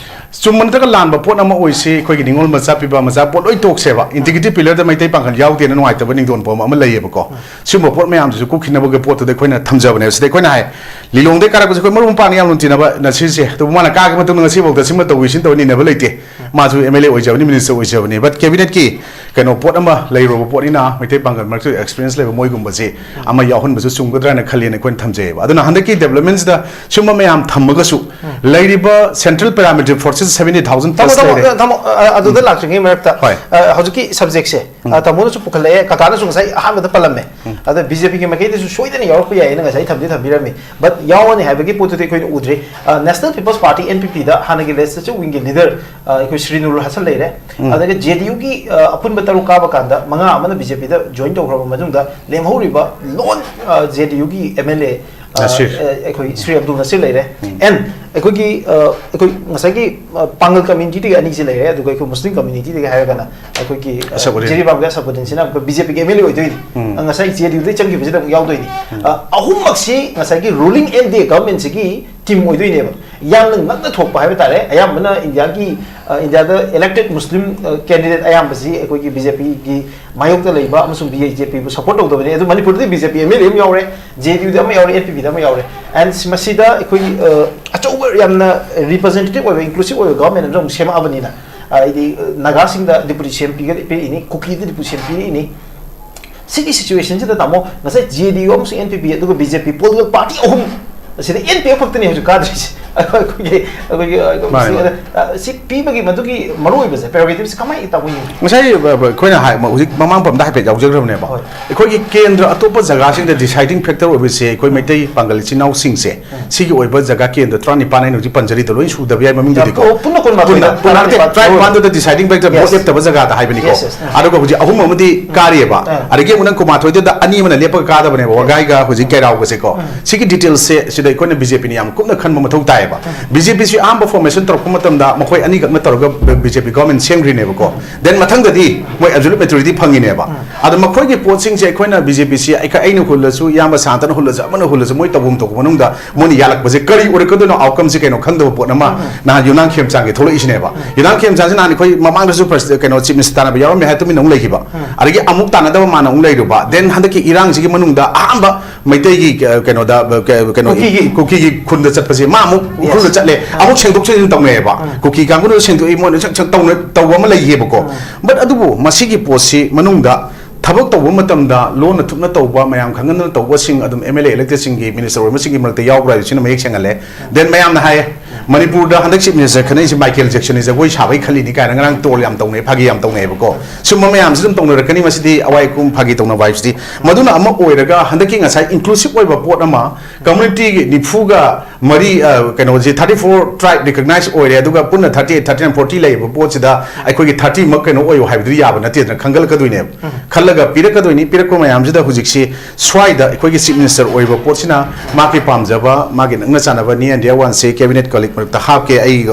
ꯆꯨꯝꯕ ꯅꯠꯇ꯭ꯔꯒ ꯂꯥꯟꯕ ꯄꯣꯠ ꯑꯃ ꯑꯣꯏꯁꯤ, ꯑꯩꯈꯣꯏꯒꯤ ꯅꯤꯉꯣꯜ ꯃꯆꯥ, ꯄꯤꯕ ꯃꯆꯥ, ꯄꯣꯠ ꯂꯣꯏ ꯇꯣꯛꯁꯦꯕ, integrity pillar ꯗ ꯃꯩꯇꯩ ꯄꯥꯡꯒꯜ ꯌꯥꯎꯗꯦꯅ ꯅꯨꯡꯉꯥꯏꯇꯕ ꯅꯤꯡꯗꯣꯟ ꯄꯣꯝꯕ ꯑꯃ ꯂꯩꯌꯦꯕꯀꯣ꯫ ꯁꯤꯒꯨꯝꯕ ꯄꯣꯠ ꯃꯌꯥꯝꯁꯤꯁꯨ ꯀꯣꯛꯈꯤꯅꯕꯒꯤ ꯄꯣꯠꯇꯨꯗ ꯑꯩꯈꯣꯏꯅ ꯊꯝꯖꯕꯅꯦꯕ꯫ ꯁꯤꯗ ꯑꯩꯈꯣꯏꯅ ꯍꯥꯏ, ꯂꯤꯂꯣꯡꯗꯩ ꯀꯥꯔꯛꯄꯁꯦ ꯑꯩꯈꯣꯏ ꯃꯔꯨꯞ ꯃꯄꯥꯡꯅ ꯌꯥꯝꯅ ꯇꯤꯟꯅꯕ ꯅꯁꯤꯁꯦ, ꯑꯗꯨꯕꯨ ꯃꯥꯅ ꯀꯥꯈꯤꯕ ꯃꯇꯨꯡꯗ ꯉꯁꯤꯐꯥꯎꯗ ꯁꯤꯃ ꯇꯧꯏ, ꯁꯤꯃ ꯇꯧꯏ ꯅꯤꯅꯕ ꯂꯩꯇꯦ꯫ ꯃꯥꯁꯨ M L A ꯑꯣꯏꯖꯕꯅꯤ, minister ꯑꯣꯏꯖꯕꯅꯤ, but cabinet ꯀꯤ ꯀꯩꯅꯣ ꯄꯣꯠ ꯑꯃ ꯂꯩꯔꯨꯕ ꯄꯣꯠꯅꯤꯅ, ꯃꯩꯇꯩ ꯄꯥꯡꯒꯜ ꯃꯔꯛꯇ experience ꯂꯩꯕ ꯃꯣꯏꯒꯨꯝꯕꯁꯤ ꯑꯃ ꯌꯥꯎꯍꯟꯕꯁꯨ ꯆꯨꯝꯒꯗ꯭ꯔꯥꯅ ꯈꯜꯂꯦꯅ ꯑꯩꯈꯣꯏꯅ ꯊꯝꯖꯩꯌꯦꯕ꯫ ꯑꯗꯨꯅ ꯍꯟꯗꯛꯀꯤ development ꯁꯤꯗ ꯁꯤꯒꯨꯝꯕ ꯃꯌꯥꯝ ꯊꯝꯃꯒꯁꯨ, ꯂꯩꯔꯤꯕ central paramilitary forces seventy thousand ꯊꯝꯃꯣ, plus ꯊꯝꯃꯣ, ꯂꯩꯔꯦ꯫ ꯊꯝꯃꯣ, ꯑ, ꯑꯗꯨꯗ ꯂꯥꯛꯇ꯭ꯔꯤꯉꯩ ꯃꯔꯛꯇ, ꯍꯣꯏ꯫ ꯑ, ꯍꯧꯖꯤꯛꯀꯤ subject ꯁꯦ, ꯑ, ꯇꯥꯃꯣꯅꯁꯨ ꯄꯨꯈꯠꯂꯛꯑꯦ, ꯀꯀꯥꯅꯁꯨ ꯉꯁꯥꯏ ꯑꯍꯥꯟꯕꯗ ꯄꯜꯂꯝꯃꯦ꯫ ꯑꯗ B J P ꯒꯤ ꯃꯥꯏꯀꯩꯗꯁꯨ ꯁꯣꯏꯗꯅ ꯌꯥꯎꯔꯛꯄ ꯌꯥꯏꯌꯦꯅ ꯉꯁꯥꯏ ꯊꯝꯗꯤ ꯊꯝꯕꯤꯔꯝꯃꯤ, but ꯌꯥꯎꯔꯅꯤ ꯍꯥꯏꯕꯒꯤ ꯄꯣꯠꯇꯨꯗꯤ ꯑꯩꯈꯣꯏꯅ ꯎꯗ꯭ꯔꯤ꯫ ꯑ, National People's Party, N P P ꯗ ꯍꯥꯟꯅꯒꯤ legislative wing ꯒꯤ leader, ꯑ, ꯑꯩꯈꯣꯏ ꯁ꯭ꯔꯤ ꯅꯨꯔ ꯍꯁꯟ ꯂꯩꯔꯦ, ꯑꯗꯒꯤ J D U ꯒꯤ, ꯑ, ꯑꯄꯨꯟꯕ ꯇꯔꯨꯛ ꯀꯥꯕ ꯀꯥꯟꯗ ꯃꯉꯥ ꯑꯃꯅ B J P ꯗ join ꯇꯧꯈ꯭ꯔꯕ ꯃꯇꯨꯡꯗ ꯂꯦꯝꯍꯧꯔꯤꯕ lone, ꯑ, J D U ꯒꯤ M L A, ꯑ, ꯅꯁꯤꯔ꯫ ꯑ, ꯑꯩꯈꯣꯏ ꯁ꯭ꯔꯤ ꯑꯕꯗꯨꯜ ꯅꯁꯤꯔ ꯂꯩꯔꯦ, and ꯑꯩꯈꯣꯏꯒꯤ, ꯑ, ꯑꯩꯈꯣꯏ ꯉꯁꯥꯏꯒꯤ, ꯑ, ꯄꯥꯡꯒꯜ community ꯗꯒꯤ ꯑꯅꯤꯁꯤ ꯂꯩꯔꯦ, ꯑꯗꯨꯒ ꯑꯩꯈꯣꯏ Muslim community ꯗꯒꯤ ꯍꯥꯏꯔꯒꯅ ꯑꯩꯈꯣꯏꯒꯤ, ꯑ, ꯑꯁꯐꯨꯗꯤꯟ꯫ ꯖꯤꯔꯤꯕꯥꯝꯒꯤ ꯑꯁꯐꯨꯗꯤꯟꯁꯤꯅ ꯑꯩꯈꯣꯏ B J P ꯒꯤ M L A ꯑꯣꯏꯗꯣꯏꯅꯤ꯫ ꯑ, ꯉꯁꯥꯏ J D U ꯗꯒꯤ ꯆꯪꯈꯤꯕꯁꯤꯗ ꯑꯃꯨꯛ ꯌꯥꯎꯗꯣꯏꯅꯤ꯫ ꯑ, ꯑꯍꯨꯝꯃꯛꯁꯤ ꯉꯁꯥꯏꯒꯤ ruling N D A government ꯁꯤꯒꯤ team ꯑꯣꯏꯗꯣꯏꯅꯦꯕ꯫ ꯌꯥꯝꯅ ꯉꯛꯅ ꯊꯣꯛꯄ ꯍꯥꯏꯕ ꯇꯥꯔꯦ꯫ ꯑꯌꯥꯝꯕꯅ ꯏꯟꯗꯤꯌꯥꯒꯤ, ꯑ, ꯏꯟꯗꯤꯌꯥꯗ elected Muslim, ꯑ, candidate ꯑꯌꯥꯝꯕꯁꯤ ꯑꯩꯈꯣꯏꯒꯤ BJPꯒꯤ ꯃꯥꯌꯣꯛꯇ ꯂꯩꯕ ꯑꯃꯁꯨꯡ BJPꯕꯨ support ꯇꯧꯗꯕꯅꯤ꯫ ꯑꯗꯨ ꯃꯅꯤꯄꯨꯔꯗꯗꯤ BJP MLA ꯑꯃ ꯌꯥꯎꯔꯦ, JDUꯗ ꯑꯃ ꯌꯥꯎꯔꯦ, NPPꯗ ꯑꯃ ꯌꯥꯎꯔꯦ꯫ And ꯃꯁꯤꯗ ꯑꯩꯈꯣꯏꯒꯤ, ꯑ, ꯑꯆꯧꯕ, ꯌꯥꯝꯅ representative ꯑꯣꯏꯕ, inclusive ꯑꯣꯏꯕ government ꯑꯃꯁꯨ ꯑꯃꯨꯛ ꯁꯦꯝꯃꯛꯑꯕꯅꯤꯅ, ꯑ, ꯍꯥꯏꯗꯤ, ꯑ, ꯅꯥꯒꯥꯁꯤꯡꯗ deputy CM ꯄꯤꯒ-, ꯄꯤꯔꯛꯏꯅꯤ, ꯀꯨꯀꯤꯗ deputy CM ꯄꯤꯔꯛꯏꯅꯤ꯫ ꯁꯤꯒꯤ situationꯁꯤꯗ, ꯇꯥꯃꯣ, ꯉꯁꯥꯏ JDU ꯑꯃꯁꯨꯡ NPP, ꯑꯗꯨꯒ BJP political party ꯑꯍꯨꯝ ꯑꯁꯤꯗ NPF ꯈꯛꯇꯅꯤ ꯍꯧꯖꯤꯛ ꯀꯥꯗ꯭ꯔꯤꯁꯦ꯫ ꯑꯩꯈꯣꯏꯒꯤ, ꯑꯩꯈꯣꯏꯒꯤ, ꯑ, ꯃꯥꯅꯦ, ꯁꯤ, ꯃꯥꯅꯦ꯫ ꯑ, ꯁꯤ ꯄꯤꯕꯒꯤ ꯃꯗꯨꯒꯤ ꯃꯔꯨꯑꯣꯏꯕꯁꯦ, prerogative ꯁꯦ ꯀꯃꯥꯏꯅ ꯇꯧꯕ ꯌꯦꯡꯕꯤ? ꯉꯁꯥꯏ, ꯑ, ꯑ, ꯑꯩꯈꯣꯏꯅ ꯍꯥꯏ-, ꯍꯧꯖꯤꯛ ꯃꯃꯥꯡ ꯄꯝꯗ ꯍꯥꯏꯐꯦꯠ ꯌꯥꯎꯖꯈ꯭ꯔꯕꯅꯦꯕ꯫ ꯍꯣꯏ꯫ ꯑꯩꯈꯣꯏꯒꯤ ꯀꯦꯟꯗ꯭ꯔ ꯑꯇꯣꯞꯄ ꯖꯒꯥꯁꯤꯡꯗ deciding factor ꯑꯣꯏꯕꯁꯦ ꯑꯩꯈꯣꯏ ꯃꯩꯇꯩ ꯄꯥꯡꯒꯜ ꯏꯆꯤꯟ ꯏꯅꯥꯎꯁꯤꯡꯁꯦ, ꯎꯝ꯫ ꯁꯤꯒꯤ ꯑꯣꯏꯕ ꯖꯒꯥ ꯀꯦꯟꯗ꯭ꯔ ꯇꯔꯥꯅꯤꯄꯥꯟ ꯑꯩꯅ ꯍꯧꯖꯤꯛ ꯄꯟꯖꯔꯤꯗꯣ ꯂꯣꯏ ꯁꯨꯗꯕ ꯌꯥꯏ ꯃꯃꯤꯡꯗꯨꯗꯤꯀꯣ꯫ ꯑꯣ, ꯄꯨꯟꯅ ꯀꯨꯟꯃꯥꯊꯣꯏꯗ, ꯄꯨꯟꯅ, ꯄꯨꯟꯅ ꯅꯠꯇꯦ, ꯇꯔꯥꯅꯤꯄꯥꯟ, ꯇꯔꯥꯅꯤꯄꯥꯟꯗꯨꯗ deciding factor, vote Yes. ꯂꯦꯞꯇꯕ ꯖꯒꯥꯗ ꯍꯥꯏꯕꯅꯤꯀꯣ꯫ Yes, yes, yes. ꯑꯗꯨꯒ ꯍꯧꯖꯤꯛ ꯑꯍꯨꯝ ꯑꯃꯗꯤ ꯑꯥ꯫ ꯀꯥꯔꯤꯑꯕ꯫ ꯑꯥ꯫ ꯑꯗꯒꯤ ꯑꯃꯨꯛ ꯅꯪ ꯀꯨꯟꯃꯥꯊꯣꯏꯗꯨꯗ ꯑꯅꯤ ꯑꯃꯅ ꯂꯦꯞꯄꯒ ꯀꯥꯗꯕꯅꯦꯕ, ꯋꯥꯒꯥꯏꯒ ꯍꯧꯖꯤꯛ ꯀꯩꯔꯥꯎꯒꯁꯦꯀꯣ꯫ ꯎꯝ꯫ ꯁꯤꯒꯤ details ꯁꯦ ꯁꯤꯗ ꯑꯩꯈꯣꯏꯅ BJPꯅ ꯌꯥꯝ ꯀꯨꯞꯅ ꯈꯟꯕ ꯃꯊꯧ ꯇꯥꯏꯌꯦꯕ꯫ ꯎꯝ꯫ BJPꯁꯤ ꯑꯍꯥꯟꯕ formation ꯇꯧꯔꯛꯄ ꯃꯇꯝꯗ ꯃꯈꯣꯏ ꯑꯅꯤꯈꯛꯅ ꯇꯧꯔꯒ BJP government ꯁꯦꯝꯈ꯭ꯔꯤꯅꯦꯕꯀꯣ꯫ ꯎꯝ꯫ Then ꯃꯊꯪꯗꯗꯤ ꯃꯣꯏ absolute majority ꯐꯪꯉꯤꯅꯦꯕ꯫ ꯎꯝ꯫ ꯑꯗꯣ ꯃꯈꯣꯏꯒꯤ ꯄꯣꯠꯁꯤꯡꯁꯦ ꯑꯩꯈꯣꯏꯅ BJPꯁꯤ ꯑꯩꯈ-, ꯑꯩꯅ ꯍꯨꯜꯂꯁꯨ, ꯏꯌꯥꯝꯕ ꯁꯥꯟꯇꯅ ꯍꯨꯜꯂꯁꯨ, ꯑꯃꯅ ꯍꯨꯜꯂꯁꯨ, ꯃꯣꯏ ꯇꯧꯐꯝ ꯊꯣꯛꯄ ꯃꯅꯨꯡꯗ ꯃꯣꯏꯅ ꯌꯥꯜꯂꯛꯄꯁꯦ ꯀꯔꯤ ꯑꯣꯏꯔꯛꯀꯗꯣꯏꯅꯣ, outcomeꯁꯦ ꯀꯩꯅꯣ ꯈꯪꯗꯕ ꯄꯣꯠ ꯑꯃ ꯎꯝ꯫ ꯅꯍꯥꯟ ꯌꯨꯅꯥꯡ ꯈꯦꯝꯆꯥꯡꯒꯤ ꯊꯣꯛꯂꯛꯏꯁꯤꯅꯦꯕ꯫ ꯎꯝ꯫ ꯌꯨꯅꯥꯡ ꯈꯦꯝꯆꯥꯡꯁꯤ ꯅꯍꯥꯟ ꯑꯩꯈꯣꯏ ꯃꯃꯥꯡꯗꯁꯨ pres-, ꯀꯩꯅꯣ, Chief Minister ꯇꯥꯟꯅꯕ ꯌꯥꯎꯔꯝꯃꯦ ꯍꯥꯏ ꯇꯨꯃꯤꯟꯅ ꯑꯃꯨꯛ ꯂꯩꯈꯤꯕ꯫ ꯎꯝ꯫ ꯑꯗꯒꯤ ꯑꯃꯨꯛ ꯇꯥꯟꯅꯗꯕ ꯃꯥꯅ ꯑꯃꯨꯛ ꯂꯩꯔꯨꯕ꯫ Then ꯍꯟꯗꯛꯀꯤ ꯏꯔꯥꯡꯁꯤꯒꯤ ꯃꯅꯨꯡꯗ ꯑꯍꯥꯟꯕ ꯃꯩꯇꯩꯒꯤ, ꯑ, ꯀꯩꯅꯣꯗ, ꯑ, ꯀ-, ꯀꯩꯅꯣ, ꯀꯨꯀꯤꯒꯤ꯫ ꯀꯨꯀꯤꯒꯤ ꯈꯨꯟꯗ ꯆꯠꯄꯁꯦ ꯃꯥ ꯑꯃꯨꯛ Yes. ꯎꯈ꯭ꯔꯨꯜꯗ ꯆꯠꯂꯦ, ꯑꯥ꯫ ꯑꯃꯨꯛ ꯁꯦꯡꯗꯣꯛ ꯁꯦꯡꯖꯤꯟ ꯇꯧꯅꯩꯌꯦꯕ꯫ ꯑꯥ꯫ ꯀꯨꯀꯤ ꯀꯥꯡꯕꯨꯅ ꯁꯦꯡꯗꯣꯛꯏ, ꯃꯣꯏꯅ ꯁꯛ ꯁꯛ ꯇꯧꯅ-, ꯇꯧꯕ ꯑꯃ ꯂꯩꯌꯦꯕꯀꯣ꯫ ꯑꯥ꯫ But ꯑꯗꯨꯕꯨ ꯃꯁꯤꯒꯤ ꯄꯣꯠꯁꯤ ꯃꯅꯨꯡꯗ ꯊꯕꯛ ꯇꯧꯕ ꯃꯇꯝꯗ ꯂꯣꯟꯅ ꯊꯨꯞꯅ ꯇꯧꯕ, ꯃꯌꯥꯝ ꯈꯪꯍꯟꯗꯅ ꯇꯧꯕꯁꯤꯡ ꯑꯗꯨꯝ MLA electedꯁꯤꯡꯒꯤ, minister ꯑꯣꯏꯕꯁꯤꯡꯒꯤ ꯃꯔꯛꯇ ꯌꯥꯎꯕ꯭ꯔꯥ ꯍꯥꯏꯕꯁꯤꯅ ꯃꯌꯦꯛ ꯁꯦꯡꯍꯜꯂꯦ꯫ Then ꯃꯌꯥꯝꯅ ꯍꯥꯏꯌꯦ, ꯃꯅꯤꯄꯨꯔꯗ ꯍꯟꯗꯛ Chief Minister ꯈꯟꯅꯩꯁꯦ Michael Jacksonꯅ ꯖꯒꯣꯏ ꯁꯥꯕꯩ ꯈꯜꯂꯤꯅꯤ ꯀꯥꯏꯅ ꯉꯔꯥꯡ troll ꯌꯥꯝ ꯇꯧꯅꯩ, ꯐꯥꯒꯤ ꯌꯥꯝ ꯇꯧꯅꯩꯌꯦꯕꯀꯣ꯫ ꯁꯨꯝꯕ ꯃꯌꯥꯝꯁꯤ ꯑꯗꯨꯝ ꯇꯧꯅꯔꯛꯀꯅꯤ, ꯃꯁꯤꯗꯤ ꯑꯋꯥꯏ ꯑꯀꯨꯝ ꯐꯥꯒꯤ ꯇꯧꯅꯕ ꯍꯥꯏꯕꯁꯤꯗꯤ꯫ ꯃꯗꯨꯅ ꯑꯃ ꯑꯣꯏꯔꯒ ꯍꯟꯗꯛꯀꯤ ꯉꯁꯥꯏ inclusive ꯑꯣꯏꯕ ꯄꯣꯠ ꯑꯃ, community ꯅꯤꯐꯨꯒ ꯃꯔꯤ, ꯑ, ꯀꯩꯅꯣꯁꯤ thirty four tribe recognize ꯑꯣꯏꯔꯦ, ꯑꯗꯨꯒ ꯄꯨꯟꯅ thirty eight, thirty nine, forty ꯂꯩꯔꯤꯕ ꯄꯣꯠꯁꯤꯗ ꯑꯩꯈꯣꯏꯒꯤ thirty ꯃꯛ ꯀꯩꯅꯣ ꯑꯣꯏꯌꯨ ꯍꯥꯏꯕꯗꯨꯗꯤ ꯌꯥꯕ ꯅꯠꯇꯦꯗꯅ, ꯈꯟꯒꯠꯂꯛꯀꯗꯣꯏꯅꯦꯕ꯫ ꯎꯝ꯫ ꯈꯜꯂꯒ ꯄꯤꯔꯛꯀꯗꯣꯏꯅꯤ꯫ ꯄꯤꯔꯛꯄ ꯃꯌꯥꯝꯁꯤꯗ ꯍꯧꯖꯤꯛꯁꯤ ꯁ꯭ꯋꯥꯏꯗ ꯑꯩꯈꯣꯏꯒꯤ Chief Minister ꯑꯣꯏꯕ ꯄꯣꯠꯁꯤꯅ ꯃꯥꯒꯤ ꯄꯥꯝꯖꯕ, ꯃꯥꯒꯤ ꯅꯪꯅ ꯆꯥꯟꯅꯕ near and dear oneꯁꯦ cabinet ꯃꯔꯛꯇ ꯍꯥꯞꯀꯦ, ꯑꯩ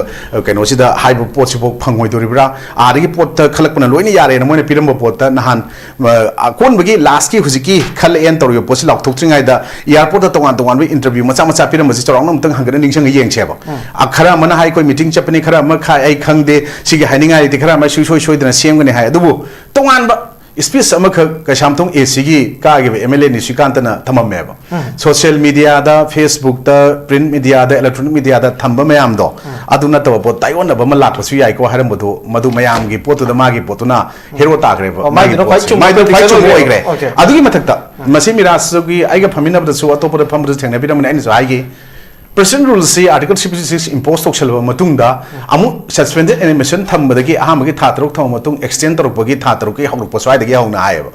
ꯀꯩꯅꯣꯁꯤꯗ ꯍꯥꯏꯕ ꯄꯣꯠꯁꯤꯐꯥꯎ ꯐꯪꯉꯣꯏꯗꯣꯔꯤꯕ꯭ꯔꯥ? ꯑꯥꯗꯒꯤ ꯄꯣꯠꯇ ꯈꯜꯂꯛꯄꯅ ꯂꯣꯏꯅ ꯌꯥꯔꯦꯅ ꯃꯣꯏꯅ ꯄꯤꯔꯝꯕ ꯄꯣꯠꯇ ꯅꯍꯥꯟ ꯑ, ꯑꯀꯣꯟꯕꯒꯤ ꯂꯥꯁꯀꯤ ꯍꯧꯖꯤꯛꯀꯤ ꯈꯜꯂꯛꯑꯦꯅ ꯇꯧꯔꯤꯕ ꯄꯣꯠꯁꯤ ꯂꯥꯎꯊꯣꯛꯇ꯭ꯔꯤꯉꯩꯗ ꯑꯦꯌꯥꯔꯄꯣꯔꯠꯇ ꯇꯣꯉꯥꯟ ꯇꯣꯉꯥꯟꯕ ꯏꯟꯇꯔꯚ꯭ꯌꯨ ꯃꯆꯥ ꯃꯆꯥ ꯄꯤꯔꯝꯕꯁꯤ ꯆꯥꯎꯔꯥꯛꯅ ꯑꯃꯨꯛꯇꯪ ꯍꯪꯒꯠꯅ ꯅꯤꯡꯁꯤꯡꯉ ꯌꯦꯡꯁꯦꯕ꯫ ꯑ, ꯈꯔ ꯑꯃꯅ ꯍꯥꯏ ꯑꯩꯈꯣꯏ ꯃꯤꯇꯤꯡ ꯆꯠꯄꯅꯤ, ꯈꯔ ꯑꯃ ꯈꯥꯏ ꯑꯩ ꯈꯪꯗꯦ, ꯁꯤꯒꯤ ꯍꯥꯏꯅꯤꯡꯉꯥꯏ ꯂꯩꯇꯦ, ꯈꯔ ꯑꯃ ꯁꯨꯡꯁꯣꯏ ꯁꯣꯏꯗꯅ ꯁꯦꯝꯒꯅꯤ ꯍꯥꯏ꯫ ꯑꯗꯨꯕꯨ ꯇꯣꯉꯥꯟꯕ ꯁ꯭ꯄꯤꯁ ꯑꯃꯈꯛ ꯀꯩꯁꯥꯝꯊꯣꯡ ꯑꯦ ꯁꯤꯒꯤ ꯀꯥꯈꯤꯕ ꯑꯦꯝ ꯑꯦꯜ ꯑꯦ ꯅꯤꯁꯤꯀꯥꯟꯇꯅ ꯊꯝꯃꯝꯃꯦꯕ꯫ ꯁꯣꯁꯤꯌꯦꯜ ꯃꯤꯗꯤꯌꯥꯗ, ꯐꯦꯁꯕꯨꯛꯇ, ꯄ꯭ꯔꯤꯟꯠ ꯃꯤꯗꯤꯌꯥꯗ, ꯏꯂꯦꯛꯇ꯭ꯔꯣꯅꯤꯛ ꯃꯤꯗꯤꯌꯥꯗ ꯊꯝꯕ ꯃꯌꯥꯝꯗꯣ, ꯑꯗꯨ ꯅꯠꯇꯕ ꯄꯣꯠ ꯇꯥꯏꯑꯣꯟꯅꯕ ꯑꯃ ꯂꯥꯛꯄꯁꯨ ꯌꯥꯏꯀꯣ ꯍꯥꯏꯔꯝꯕꯗꯣ, ꯃꯗꯨ ꯃꯌꯥꯝꯒꯤ ꯄꯣꯠꯇꯨꯗ ꯃꯥꯒꯤ ꯄꯣꯠꯇꯨꯅ ꯍꯦꯔꯣ ꯇꯥꯈ꯭ꯔꯦꯕ꯫ ꯑꯣ, ꯃꯥꯏꯗꯨꯅ ꯃꯥꯒꯤ ꯈ꯭ꯋꯥꯏ ꯄꯣꯠꯁꯦ꯫ ꯆꯨꯝꯕ, ꯃꯥꯏꯗꯨꯅ ꯈ꯭ꯋꯥꯏ ꯆꯨꯝꯕ ꯑꯣꯏꯈ꯭ꯔꯦ꯫ ꯑꯣꯀꯦ꯫ ꯑꯗꯨꯒꯤ ꯃꯊꯛꯇ ꯃꯁꯤ ꯃꯤꯔꯥꯖꯒꯤ ꯑꯩꯒ ꯐꯝꯃꯤꯟꯅꯕꯗꯁꯨ, ꯑꯇꯣꯞꯄꯗ ꯐꯝꯕꯗꯁꯨ ꯊꯦꯡꯅꯕꯤꯔꯝꯕꯅꯤ, ꯑꯩꯅꯁꯨ ꯍꯥꯏꯈꯤ꯫ ꯄ꯭ꯔꯦꯁꯤꯗꯦꯟꯠ ꯔꯨꯜꯁꯤ article three fifty six impose ꯇꯧꯁꯜꯂꯕ ꯃꯇꯨꯡꯗ ꯑꯃꯨꯛ ꯁꯁꯄꯦꯟꯗꯦꯗ ꯑꯦꯅꯤꯃꯦꯁꯟ ꯊꯝꯕꯗꯒꯤ ꯑꯍꯥꯟꯕꯒꯤ ꯊꯥ ꯇꯔꯨꯛ ꯊꯝꯃ ꯃꯇꯨꯡ ꯑꯦꯛꯁꯇꯦꯟ ꯇꯧꯔꯛꯄꯒꯤ ꯊꯥ ꯇꯔꯨꯛꯀꯤ ꯍꯧꯔꯛꯄ ꯁ꯭ꯋꯥꯏꯗꯒꯤ ꯍꯧꯅ ꯍꯥꯏꯌꯦꯕ꯫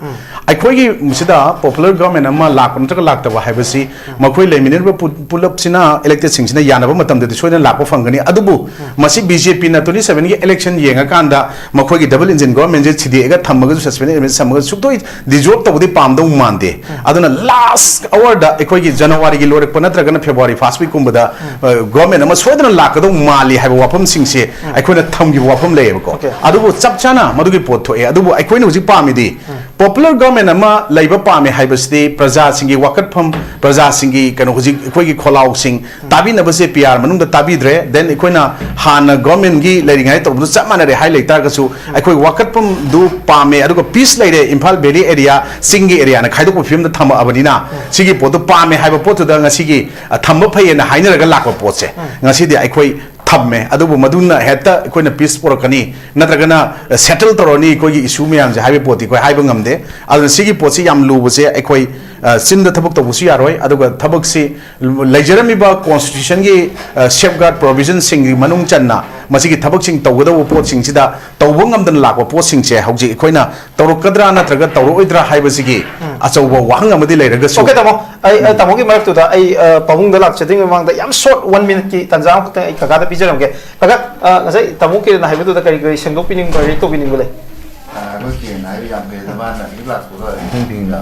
ꯑꯩꯈꯣꯏꯒꯤ ꯁꯤꯗ ꯄꯣꯄꯨꯂꯔ ꯒꯚꯔꯟꯃꯦꯟꯠ ꯑꯃ ꯂꯥꯛꯄ ꯅꯠꯇ꯭ꯔꯒ ꯂꯥꯛꯇꯕ ꯍꯥꯏꯕꯁꯤ ꯃꯈꯣꯏ ꯂꯩꯃꯤꯟꯅꯔꯤꯕ ꯄꯨ-, ꯄꯨꯂꯞꯁꯤꯅ ꯏꯂꯦꯛꯇꯦꯗꯁꯤꯡꯁꯤꯅ ꯌꯥꯅꯕ ꯃꯇꯝꯗꯗꯤ ꯁꯣꯏꯗꯅ ꯂꯥꯛꯄ ꯐꯪꯒꯅꯤ꯫ ꯑꯗꯨꯕꯨ ꯃꯁꯤ ꯕꯤ ꯖꯦ ꯄꯤꯅ ꯇ꯭ꯋꯦꯟꯇꯤ ꯁꯚꯦꯟꯒꯤ ꯏꯂꯦꯛꯁꯟ ꯌꯦꯡꯉꯀꯥꯟꯗ ꯃꯈꯣꯏꯒꯤ ꯗꯕꯜ ꯏꯟꯖꯤꯟ ꯒꯚꯔꯟꯃꯦꯟꯠꯁꯦ ꯊꯤꯗꯦꯛꯑꯒ ꯊꯝꯃꯒꯁꯨ, ꯁꯁꯄꯦꯟꯗꯦꯗ ꯑꯦꯅꯤꯃꯦꯁꯟ ꯊꯝꯃꯒꯁꯨ ꯁꯨꯛꯇꯣꯏ ꯗꯤꯖꯣꯜꯕ ꯇꯧꯕꯗꯤ ꯄꯥꯝꯗꯧ ꯃꯥꯟꯗꯦ꯫ ꯑꯗꯨꯅ ꯂꯥꯁ ꯑꯋꯥꯔꯗ ꯑꯩꯈꯣꯏꯒꯤ ꯖꯅꯋꯥꯔꯤꯒꯤ ꯂꯣꯏꯔꯛꯄ ꯅꯠꯇ꯭ꯔꯒꯅ ꯐꯦꯕ꯭ꯔꯨꯋꯥꯔꯤ ꯐꯥꯔꯁꯠ ꯋꯤꯛꯀꯨꯝꯕꯗ, ꯑ, ꯒꯚꯔꯟꯃꯦꯟꯠ ꯑꯃ ꯁꯣꯏꯗꯅ ꯂꯥꯛꯀꯗꯧ ꯃꯥꯜꯂꯤ ꯍꯥꯏꯕ ꯋꯥꯐꯝꯁꯤꯡꯁꯦ ꯑꯩꯈꯣꯏꯅ ꯊꯝꯈꯤꯕ ꯋꯥꯐꯝ ꯂꯩꯌꯦꯕꯀꯣ꯫ ꯑꯣꯀꯦ꯫ ꯑꯗꯨꯕꯨ ꯆꯞ ꯆꯥꯅ ꯃꯗꯨꯒꯤ ꯄꯣꯠ ꯊꯣꯛꯑꯦ꯫ ꯑꯗꯨꯕꯨ ꯑꯩꯈꯣꯏꯅ ꯍꯧꯖꯤꯛ ꯄꯥꯝꯃꯤꯗꯤ ꯄꯣꯄꯨꯂꯔ ꯒꯚꯔꯟꯃꯦꯟꯠ ꯑꯃ ꯂꯩꯕ ꯄꯥꯝꯃꯤ ꯍꯥꯏꯕꯁꯤꯗꯤ ꯄ꯭ꯔꯖꯥꯁꯤꯡꯒꯤ ꯋꯥꯀꯠꯐꯝ, ꯄ꯭ꯔꯖꯥꯁꯤꯡꯒꯤ ꯀꯩꯅꯣ, ꯍꯧꯖꯤꯛ ꯑꯩꯈꯣꯏꯒꯤ ꯈꯣꯜꯂꯥꯎꯁꯤꯡ ꯇꯥꯕꯤꯅꯕꯁꯦ ꯄꯤ ꯑꯥꯔ ꯃꯅꯨꯡꯗ ꯇꯥꯕꯤꯗ꯭ꯔꯦ, ꯗꯦꯟ ꯑꯩꯈꯣꯏꯅ ꯍꯥꯟꯅ ꯒꯚꯔꯟꯃꯦꯟꯠꯀꯤ ꯂꯩꯔꯤꯉꯩ ꯇꯧꯕꯗꯨ ꯆꯞ ꯃꯥꯟꯅꯔꯦ ꯍꯥꯏ ꯂꯩꯇꯥꯔꯒꯁꯨ, ꯑꯩꯈꯣꯏ ꯋꯥꯀꯠꯐꯝꯗꯨ ꯄꯥꯝꯃꯦ, ꯑꯗꯨꯒ ꯄꯤꯁ ꯂꯩꯔꯦ, ꯏꯝꯐꯥꯜ ꯚꯦꯂꯤ ꯑꯦꯔꯤꯌꯥ, ꯆꯤꯡꯒꯤ ꯑꯦꯔꯤꯌꯥꯅ ꯈꯥꯏꯗꯣꯛꯄ ꯐꯤꯕꯝꯗ ꯊꯝꯃꯛꯑꯕꯅꯤꯅ, ꯁꯤꯒꯤ ꯄꯣꯠꯇꯨ ꯄꯥꯝꯃꯦ ꯍꯥꯏꯕ ꯄꯣꯠꯇꯨꯗ ꯉꯁꯤꯒꯤ, ꯑ, ꯊꯝꯕ ꯐꯩꯌꯦꯅ ꯍꯥꯏꯅꯔꯒ ꯂꯥꯛꯄ ꯄꯣꯠꯁꯦ ꯉꯁꯤꯗꯤ ꯑꯩꯈꯣꯏ ꯊꯝꯃꯦ꯫ ꯑꯗꯨꯕꯨ ꯃꯗꯨꯅ ꯍꯦꯛꯇ ꯑꯩꯈꯣꯏꯅ ꯄꯤꯁ ꯄꯨꯔꯛꯀꯅꯤ, ꯅꯠꯇ꯭ꯔꯒꯅ, ꯑ, ꯁꯦꯇꯜ ꯇꯧꯔꯅꯤ ꯑꯩꯈꯣꯏꯒꯤ ꯏꯁꯨ ꯃꯌꯥꯝꯁꯦ ꯍꯥꯏꯕꯒꯤ ꯄꯣꯠꯇꯤ ꯑꯩꯈꯣꯏ ꯍꯥꯏꯕ ꯉꯝꯗꯦ꯫ ꯑꯗꯨꯅ ꯁꯤꯒꯤ ꯄꯣꯠꯁꯤ ꯌꯥꯝ ꯂꯨꯕꯁꯦ ꯑꯩꯈꯣꯏ, ꯑ, ꯆꯤꯟꯗ ꯊꯕꯛ ꯇꯧꯕꯁꯨ ꯌꯥꯔꯣꯏ, ꯑꯗꯨꯒ ꯊꯕꯛꯁꯤ ꯂꯩꯖꯔꯝꯃꯤꯕ ꯀꯣꯟꯁꯇꯤꯇ꯭ꯌꯨꯁꯟꯒꯤ, ꯑ, ꯁꯦꯐꯒꯥꯔꯗ ꯄ꯭ꯔꯣꯚꯤꯖꯟꯁꯤꯡꯒꯤ ꯃꯅꯨꯡ ꯆꯟꯅ ꯃꯁꯤꯒꯤ ꯊꯕꯛꯁꯤꯡ ꯇꯧꯒꯗꯧꯕ ꯄꯣꯠꯁꯤꯡꯁꯤꯗ ꯇꯧꯕ ꯉꯝꯗꯅ ꯂꯥꯛꯄ ꯄꯣꯠꯁꯤꯡꯁꯦ ꯍꯧꯖꯤꯛ ꯑꯩꯈꯣꯏꯅ ꯇꯧꯔꯛꯀꯗ꯭ꯔꯥ ꯅꯠꯇ꯭ꯔꯒ ꯇꯧꯔꯛꯑꯣꯏꯗ꯭ꯔꯥ ꯍꯥꯏꯕꯁꯤꯒꯤ ꯑꯆꯧꯕ ꯋꯥꯍꯪ ꯑꯃꯗꯤ ꯂꯩꯔꯒꯁꯨ꯫ ꯑꯣꯀꯦ, ꯇꯥꯃꯣ꯫ ꯑꯩ, ꯑ, ꯇꯥꯃꯣꯒꯤ ꯃꯔꯛꯇꯨꯗ ꯑꯩ, ꯑ, ꯄꯥꯕꯨꯡꯗ ꯂꯥꯛꯆꯗ꯭ꯔꯤꯉꯩ ꯃꯃꯥꯡꯗ ꯌꯥꯝ ꯁꯣꯔꯠ ꯋꯥꯟ ꯃꯤꯅꯠꯀꯤ ꯇꯥꯟꯖꯥ ꯑꯃꯈꯛꯇꯪ ꯑꯩ ꯀꯀꯥꯗ ꯄꯤꯖꯔꯝꯒꯦ꯫ ꯀꯀꯥ, ꯑ, ꯉꯁꯥꯏ ꯇꯥꯃꯣ ꯀꯤꯔꯟꯅ ꯍꯥꯏꯕꯗꯨꯗ ꯀꯔꯤ ꯀꯔꯤ ꯁꯦꯝꯗꯣꯛꯄꯤꯅꯤꯡꯕ, ꯔꯤꯌꯦꯛ ꯇꯧꯕꯤꯅꯤꯡꯕ ꯂꯩ? ꯑ, ꯑꯩꯈꯣꯏ ꯀꯤꯔꯟꯅ ꯍꯥꯏꯕ ꯌꯥꯝ ꯐꯩ꯫ ꯍꯥꯟꯅ ꯍꯦꯛ ꯂꯥꯛꯄꯒ ꯏꯊꯤꯡ ꯊꯤꯡꯅ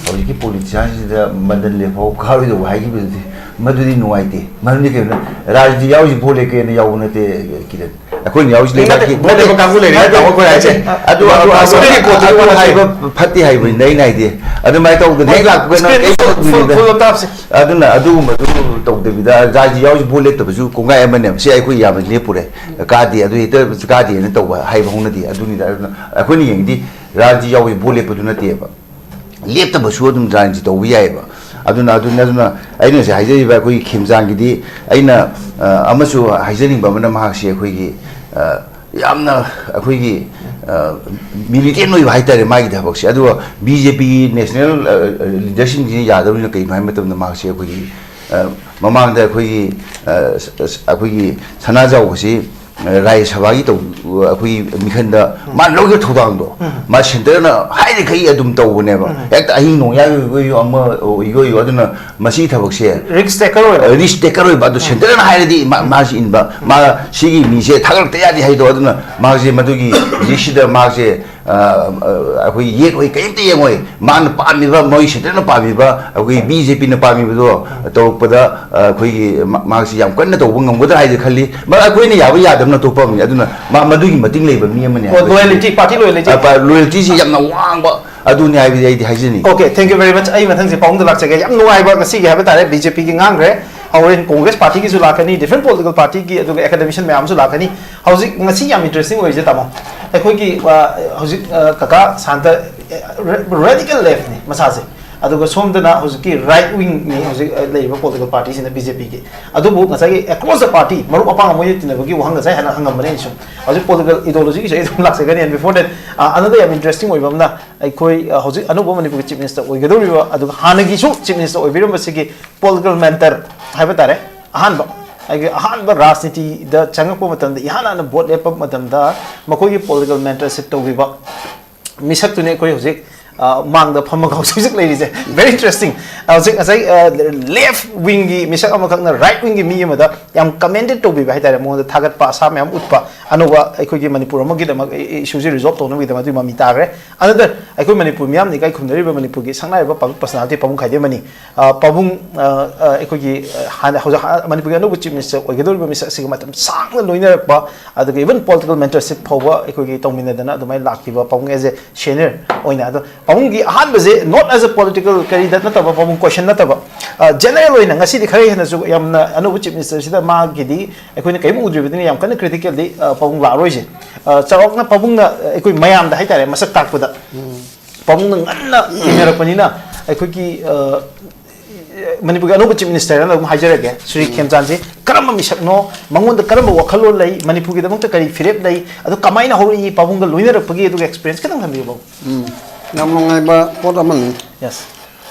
ꯍꯧꯖꯤꯛꯀꯤ ꯄꯣꯂꯤꯇꯤꯁꯤꯌꯥꯟꯁꯤꯗ ꯃꯗꯟ ꯂꯦꯐꯥꯎ ꯀꯥꯔꯣꯏꯗꯧꯕ ꯍꯥꯏꯈꯤꯕꯗꯨꯗꯤ, ꯃꯗꯨꯗꯤ ꯅꯨꯡꯉꯥꯏꯇꯦ꯫ ꯃꯔꯝꯗꯤ ꯀꯩꯒꯤꯅꯣ, ꯔꯥꯖꯅꯤꯇꯤ ꯌꯥꯎꯔꯤꯁꯤ ꯚꯣꯠ ꯂꯦꯞꯀꯦꯅ ꯌꯥꯎꯕ ꯅꯠꯇꯦ, ꯀꯤꯔꯟ꯫ ꯑꯩꯈꯣꯏꯅ ꯌꯥꯎꯔꯤꯁꯤ ꯂꯩꯕꯥꯛꯀꯤ ꯅꯠꯇꯦ, ꯅꯠꯇꯦ, ꯀꯥꯡꯕꯨ ꯂꯩꯔꯤ, ꯅꯠꯇꯦ, ꯇꯥꯃꯣ ꯑꯩꯈꯣꯏ ꯍꯥꯏꯁꯦ꯫ ꯑꯗꯨ, ꯑꯗꯨ, ꯑꯗꯨ, ꯑꯗꯨ, ꯑꯗꯨ ꯍꯥꯏꯕ ꯐꯠꯇꯦ ꯍꯥꯏꯕꯅꯤꯗ ꯑꯩꯅ ꯍꯥꯏꯗꯤ꯫ ꯑꯗꯨꯃꯥꯏꯅ ꯇꯧꯗꯅ ꯍꯦꯛ ꯂꯥꯛꯄꯒ ꯅꯪ ꯀꯩꯝ ꯇꯧꯗꯕꯤꯗ꯫ ꯑꯗꯨꯅ ꯑꯗꯨꯒꯨꯝꯕꯗꯨ ꯇꯧꯗꯕꯤꯗ, ꯔꯥꯖꯅꯤꯇꯤ ꯌꯥꯎꯔꯤꯁꯤ ꯚꯣꯠ ꯂꯦꯞꯇꯕꯁꯨ ꯀꯣꯡꯒꯥꯏ ꯑꯃꯅꯦꯕ꯫ ꯁꯤ ꯑꯩꯈꯣꯏ ꯌꯥꯝꯅ ꯂꯦꯞꯄꯨꯔꯦ꯫ ꯀꯥꯗꯦ, ꯑꯗꯨ ꯍꯦꯛꯇ ꯀꯥꯗꯦꯅ ꯇꯧꯕ ꯍꯥꯏꯕ ꯍꯧꯅꯗꯦ꯫ ꯑꯗꯨꯅꯤꯗ, ꯑꯗꯨꯅ ꯑꯩꯈꯣꯏꯅ ꯌꯦꯡꯉꯤꯗꯤ ꯔꯥꯖꯅꯤꯇꯤ ꯌꯥꯎꯔꯤꯁꯤ ꯚꯣꯠ ꯂꯦꯞꯄꯗꯨ ꯅꯠꯇꯦꯕ꯫ ꯂꯦꯞꯇꯕꯁꯨ ꯑꯗꯨꯝ ꯔꯥꯖꯅꯤꯇꯤ ꯇꯧꯕ ꯌꯥꯏꯑꯕ꯫ ꯑꯗꯨꯅ, ꯑꯗꯨꯅ, ꯑꯗꯨꯅ ꯑꯩꯅ ꯉꯁꯥꯏ ꯍꯥꯏꯖꯔꯤꯕ ꯑꯩꯈꯣꯏꯒꯤ ꯈꯦꯝꯆꯥꯟꯒꯤꯗꯤ ꯑꯩꯅ, ꯑ, ꯑꯃꯁꯨ ꯍꯥꯏꯖꯅꯤꯡꯕ ꯑꯃꯅ, ꯃꯍꯥꯛꯁꯤ ꯑꯩꯈꯣꯏꯒꯤ, ꯑ, ꯌꯥꯝꯅ ꯑꯩꯈꯣꯏꯒꯤ, ꯑ, ꯃꯤꯂꯤꯇꯦꯟ ꯑꯣꯏꯕ ꯍꯥꯏꯇꯥꯔꯦ ꯃꯥꯒꯤ ꯊꯕꯛꯁꯦ꯫ ꯑꯗꯨꯒ ꯕꯤ ꯖꯦ ꯄꯤꯒꯤ ꯅꯦꯁꯅꯦꯜ, ꯑ, ꯑ, ꯂꯤꯗꯔꯁꯤꯡꯁꯤꯅ ꯌꯥꯗꯕꯅꯤꯅ ꯀꯩꯅꯣ ꯍꯥꯏꯕ ꯃꯇꯝꯗ ꯃꯍꯥꯛꯁꯤ ꯑꯩꯈꯣꯏꯒꯤ, ꯑ, ꯃꯃꯥꯡꯗ ꯑꯩꯈꯣꯏꯒꯤ, ꯑ, ꯁ-, ꯁ-, ꯑꯩꯈꯣꯏꯒꯤ ꯁꯅꯥꯖꯥꯎꯕꯁꯤ ꯔꯥꯖ꯭ꯌ ꯁꯚꯥꯒꯤ ꯇꯧ-, ꯑꯩꯈꯣꯏꯒꯤ ꯃꯤꯈꯟꯗ ꯎꯝ꯫ ꯃꯥꯅ ꯂꯧꯈꯤꯕ ꯊꯧꯗꯥꯡꯗꯣ, ꯎꯝ꯫ ꯃꯥ ꯁꯦꯟꯇꯔꯅ ꯍꯥꯏꯔꯤꯈꯩ ꯑꯗꯨꯝ ꯇꯧꯕꯅꯦꯕ꯫ ꯎꯝ꯫ ꯍꯦꯛꯇ ꯑꯍꯤꯡ ꯅꯣꯡꯌꯥꯏ ꯑꯣꯏꯒꯦ ꯑꯣꯏꯌꯨ, ꯑꯃ ꯑꯣꯏꯒꯦ ꯑꯣꯏꯌꯨ, ꯑꯗꯨꯅ ꯃꯁꯤꯒꯤ ꯊꯕꯛꯁꯦ risk taker ꯑꯣꯏꯕ꯫ Risk taker ꯑꯣꯏꯕ꯫ ꯑꯗꯨ ꯎꯝ꯫ ꯁꯦꯟꯇꯔꯅ ꯍꯥꯏꯔꯗꯤ ꯃꯥ-, ꯎꯝ꯫ ꯃꯥꯁꯤ ꯏꯟꯕ, ꯎꯝ꯫ ꯃꯥ ꯁꯤꯒꯤ ꯃꯤꯁꯦ ꯊꯥꯒꯠꯂꯛꯇ ꯌꯥꯗꯦ ꯍꯥꯏꯗꯣ, ꯑꯗꯨꯅ ꯃꯥꯁꯦ ꯃꯗꯨꯒꯤ ꯂꯤꯁꯁꯤꯗ ꯃꯥꯁꯦ ꯑ, ꯑ, ꯑꯩꯈꯣꯏ ꯌꯦꯠ ꯑꯣꯏ ꯀꯔꯤꯝꯇ ꯌꯦꯡꯉꯣꯏ꯫ ꯃꯥꯅ ꯄꯥꯝꯃꯤꯕ, ꯃꯣꯏ ꯁꯦꯟꯇꯔꯅ ꯄꯥꯝꯃꯤꯕ, ꯑꯩꯈꯣꯏ ꯕꯤ ꯖꯦ ꯄꯤꯅ ꯄꯥꯝꯃꯤꯕꯗꯣ ꯇꯧꯔꯛꯄꯗ, ꯑ, ꯑꯩꯈꯣꯏꯒꯤ ꯃꯥ-, ꯃꯥꯁꯤ ꯌꯥꯝ ꯀꯟꯅ ꯇꯧꯕ ꯉꯝꯒꯗ꯭ꯔꯥ ꯍꯥꯏꯗꯤ ꯈꯜꯂꯤ꯫ ꯃꯔꯝ ꯑꯩꯈꯣꯏꯅ ꯌꯥꯕ ꯌꯥꯗꯕꯅ ꯑꯇꯣꯞꯄ ꯑꯃꯅꯤ꯫ ꯑꯗꯨꯅ ꯃꯥ ꯃꯗꯨꯒꯤ ꯃꯇꯤꯡ ꯂꯩꯕ ꯃꯤ ꯑꯃꯅꯤ ꯑꯣ, ꯍꯥꯏꯕꯁꯤ꯫ Loyalty, party loyalty꯫ ꯑ, ꯄ-, loyaltyꯁꯤ ꯌꯥꯝꯅ ꯋꯥꯡꯕ ꯑꯗꯨꯅꯤ ꯍꯥꯏꯕꯗꯤ ꯑꯩꯗꯤ ꯍꯥꯏꯖꯅꯤꯡꯉꯤ꯫ Okay, thank you very much꯫ ꯑꯩ ꯃꯊꯪꯁꯦ ꯄꯥꯎꯗ ꯂꯥꯛꯆꯒꯦ꯫ ꯌꯥꯝ ꯅꯨꯡꯉꯥꯏꯕ ꯉꯁꯤꯒꯤ ꯍꯥꯏꯕ ꯇꯥꯔꯦ, ꯕꯤ ꯖꯦ ꯄꯤꯒꯤ ꯉꯥꯡꯈ꯭ꯔꯦ꯫ ꯍꯣꯔꯦꯟ Congress partyꯒꯤꯁꯨ ꯂꯥꯛꯀꯅꯤ, different political partyꯒꯤ, ꯑꯗꯨꯒ academician ꯃꯌꯥꯝꯁꯨ ꯂꯥꯛꯀꯅꯤ꯫ ꯍꯧꯖꯤꯛ ꯉꯁꯤ ꯌꯥꯝ interesting ꯑꯣꯏꯔꯤꯁꯦ, ꯇꯥꯃꯣ, ꯑꯩꯈꯣꯏꯒꯤ, ꯑ, ꯍꯧꯖꯤꯛ, ꯑ, ꯀꯀꯥ ꯁꯥꯟꯇ, ꯑ, ra-, radical leftꯅꯤ ꯃꯁꯥꯁꯦ, ꯑꯗꯨꯒ ꯁꯣꯝꯗꯅ ꯍꯧꯖꯤꯛꯀꯤ right wingꯅꯤ ꯍꯧꯖꯤꯛ, ꯑ, ꯂꯩꯔꯤꯕ political partyꯁꯤꯅ, ꯕꯤ ꯖꯦ ꯄꯤꯒꯤ꯫ ꯑꯗꯨꯕꯨ ꯉꯁꯥꯏꯒꯤ across the party ꯃꯔꯨꯞ ꯃꯄꯥꯡ ꯃꯣꯏꯅ ꯇꯤꯟꯅꯕꯒꯤ ꯋꯥꯍꯪ ꯉꯁꯥꯏ ꯍꯥꯟꯅ ꯍꯪꯉꯝꯕꯅꯦ꯫ ꯑꯩꯅ ꯁꯨꯝ ꯍꯧꯖꯤꯛ political ideologyꯒꯤꯁꯨ ꯑꯩ ꯑꯗꯨꯝ ꯂꯥꯛꯆꯒꯅꯤ꯫ And before that, ꯑ, another ꯌꯥꯝ interesting ꯑꯣꯏꯕ ꯑꯃꯅ, ꯑꯩꯈꯣꯏ, ꯑ, ꯍꯧꯖꯤꯛ ꯑꯅꯧꯕ ꯃꯅꯤꯄꯨꯔꯒꯤ Chief Minister ꯑꯣꯏꯒꯗꯧꯔꯤꯕ, ꯑꯗꯨꯒ ꯍꯥꯟꯅꯒꯤꯁꯨ Chief Minister ꯑꯣꯏꯕꯤꯔꯝꯕꯁꯤꯒꯤ political mentor ꯍꯥꯏꯕ ꯇꯥꯔꯦ, ꯑꯍꯥꯟꯕ, ꯑꯩꯒꯤ ꯑꯍꯥꯟꯕ ꯔꯥꯖꯅꯤꯇꯤꯗ ꯆꯪꯉꯛꯄ ꯃꯇꯝꯗ, ꯏꯍꯥꯟ ꯍꯥꯟꯅ vote ꯂꯦꯞꯄ ꯃꯇꯝꯗ ꯃꯈꯣꯏꯒꯤ political mentorship ꯇꯧꯈꯤꯕ ꯃꯤꯁꯛꯇꯨꯅꯤ ꯑꯩꯈꯣꯏ ꯍꯧꯖꯤꯛ, ꯑ, ꯃꯥꯡꯗ ꯐꯝꯃꯒ ꯍꯧꯖꯤꯛ ꯍꯧꯖꯤꯛ ꯂꯩꯔꯤꯁꯦ꯫ Very interesting. ꯍꯧꯖꯤꯛ ꯉꯁꯥꯏ, ꯑ, left wing ꯒꯤ ꯃꯤꯁꯛ ꯑꯃꯈꯛꯅ right wing ꯒꯤ ꯃꯤ ꯑꯃꯗ ꯌꯥꯝ commended ꯇꯧꯕꯤꯕ ꯍꯥꯏꯇꯥꯔꯦ, ꯃꯉꯣꯟꯗ ꯊꯥꯒꯠꯄ ꯑꯁꯥ ꯃꯌꯥꯝ ꯎꯠꯄ, ꯑꯅꯧꯕ ꯑꯩꯈꯣꯏꯒꯤ ꯃꯅꯤꯄꯨꯔ ꯑꯃꯒꯤꯗꯃꯛ ꯏ-, ꯏ-, issue ꯁꯦ resolve ꯇꯧꯅꯕꯒꯤꯗꯃꯛ ꯑꯗꯨꯒꯤ ꯃꯃꯤ ꯇꯥꯈ꯭ꯔꯦ꯫ Another, ꯑꯩꯈꯣꯏ ꯃꯅꯤꯄꯨꯔ ꯃꯤꯌꯥꯝꯅ ꯏꯀꯥꯏ ꯈꯨꯝꯅꯔꯤꯕ ꯃꯅꯤꯄꯨꯔꯒꯤ ꯁꯛꯅꯥꯏꯔꯕ public personality ꯄꯥꯕꯨꯡ ꯈꯥꯏꯗꯦꯝꯃꯅꯤ꯫ ꯑ, ꯄꯥꯕꯨꯡ, ꯑ, ꯑ, ꯑꯩꯈꯣꯏꯒꯤ, ꯑ, ꯍꯥꯟꯅ ꯍꯧꯖꯤꯛ ꯍꯥ-, ꯃꯅꯤꯄꯨꯔꯒꯤ ꯑꯅꯧꯕ chief minister ꯑꯣꯏꯒꯗꯧꯔꯤꯕ ꯃꯤꯁꯛ ꯑꯁꯤꯒ ꯃꯇꯝ ꯁꯥꯡꯅ ꯂꯣꯏꯅꯔꯛꯄ, ꯑꯗꯨꯒ even political mentorship ꯐꯥꯎꯕ ꯑꯩꯈꯣꯏꯒꯤ ꯇꯧꯃꯤꯟꯅꯗꯅ ꯑꯗꯨꯃꯥꯏꯅ ꯂꯥꯛꯈꯤꯕ ꯄꯥꯕꯨꯡ as a senior ꯑꯣꯏꯅ꯫ ꯑꯗꯣ ꯄꯥꯕꯨꯡꯒꯤ ꯑꯍꯥꯟꯕꯁꯦ not as a political ꯀꯔꯤꯗ ꯅꯠꯇꯕ, ꯄꯥꯕꯨꯡ question ꯅꯠꯇꯕ, ꯑ, general ꯑꯣꯏꯅ ꯉꯁꯤꯗꯤ ꯈꯔ ꯍꯦꯟꯅꯁꯨ ꯌꯥꯝꯅ ꯑꯅꯧꯕ chief minister ꯁꯤꯗ ꯃꯥꯒꯤꯗꯤ ꯑꯩꯈꯣꯏꯅ ꯀꯔꯤꯝ ꯎꯗ꯭ꯔꯤꯕꯅꯤꯅ ꯌꯥꯝ ꯀꯟꯅ criticalꯗꯤ, ꯑ, ꯄꯥꯕꯨꯡ ꯂꯥꯛꯑꯔꯣꯏꯁꯦ꯫ ꯑ, ꯆꯥꯎꯔꯥꯛꯅ ꯄꯥꯕꯨꯡꯅ, ꯑ, ꯑꯩꯈꯣꯏ ꯃꯌꯥꯝꯗ ꯍꯥꯏꯇꯥꯔꯦ ꯃꯁꯛ ꯇꯥꯛꯄꯗ ꯄꯥꯕꯨꯡꯅ ꯉꯟꯅ ꯊꯦꯡꯅꯔꯛꯄꯅꯤꯅ ꯑꯩꯈꯣꯏꯒꯤ, ꯑ, ꯃꯅꯤꯄꯨꯔꯒꯤ ꯑꯅꯧꯕ chief minister ꯑꯅ ꯑꯗꯨꯝ ꯍꯥꯏꯖꯔꯒꯦ, ꯁ꯭ꯔꯤ ꯎꯝ꯫ ꯈꯦꯝꯆꯥꯟꯁꯦ ꯀꯔꯝꯕ ꯃꯤꯁꯛꯅꯣ, ꯃꯉꯣꯟꯗ ꯀꯔꯝꯕ ꯋꯥꯈꯜꯂꯣꯟ ꯂꯩ, ꯃꯅꯤꯄꯨꯔꯒꯤꯗꯃꯛꯇ ꯀꯔꯤ ꯐꯤꯔꯦꯞ ꯂꯩ, ꯑꯗꯨ ꯀꯃꯥꯏꯅ ꯍꯧꯔꯛꯏ, ꯄꯥꯕꯨꯡꯒ ꯂꯣꯏꯅꯔꯛꯄꯒꯤ ꯑꯗꯨꯒꯤ experience ꯈꯤꯇꯪ ꯊꯝꯕꯤꯌꯨ, ꯄꯥꯕꯨꯡ꯫ ꯎꯝ꯫ ꯌꯥꯝ ꯅꯨꯡꯉꯥꯏꯕ ꯄꯣꯠ ꯑꯃꯅꯤ꯫ Yes.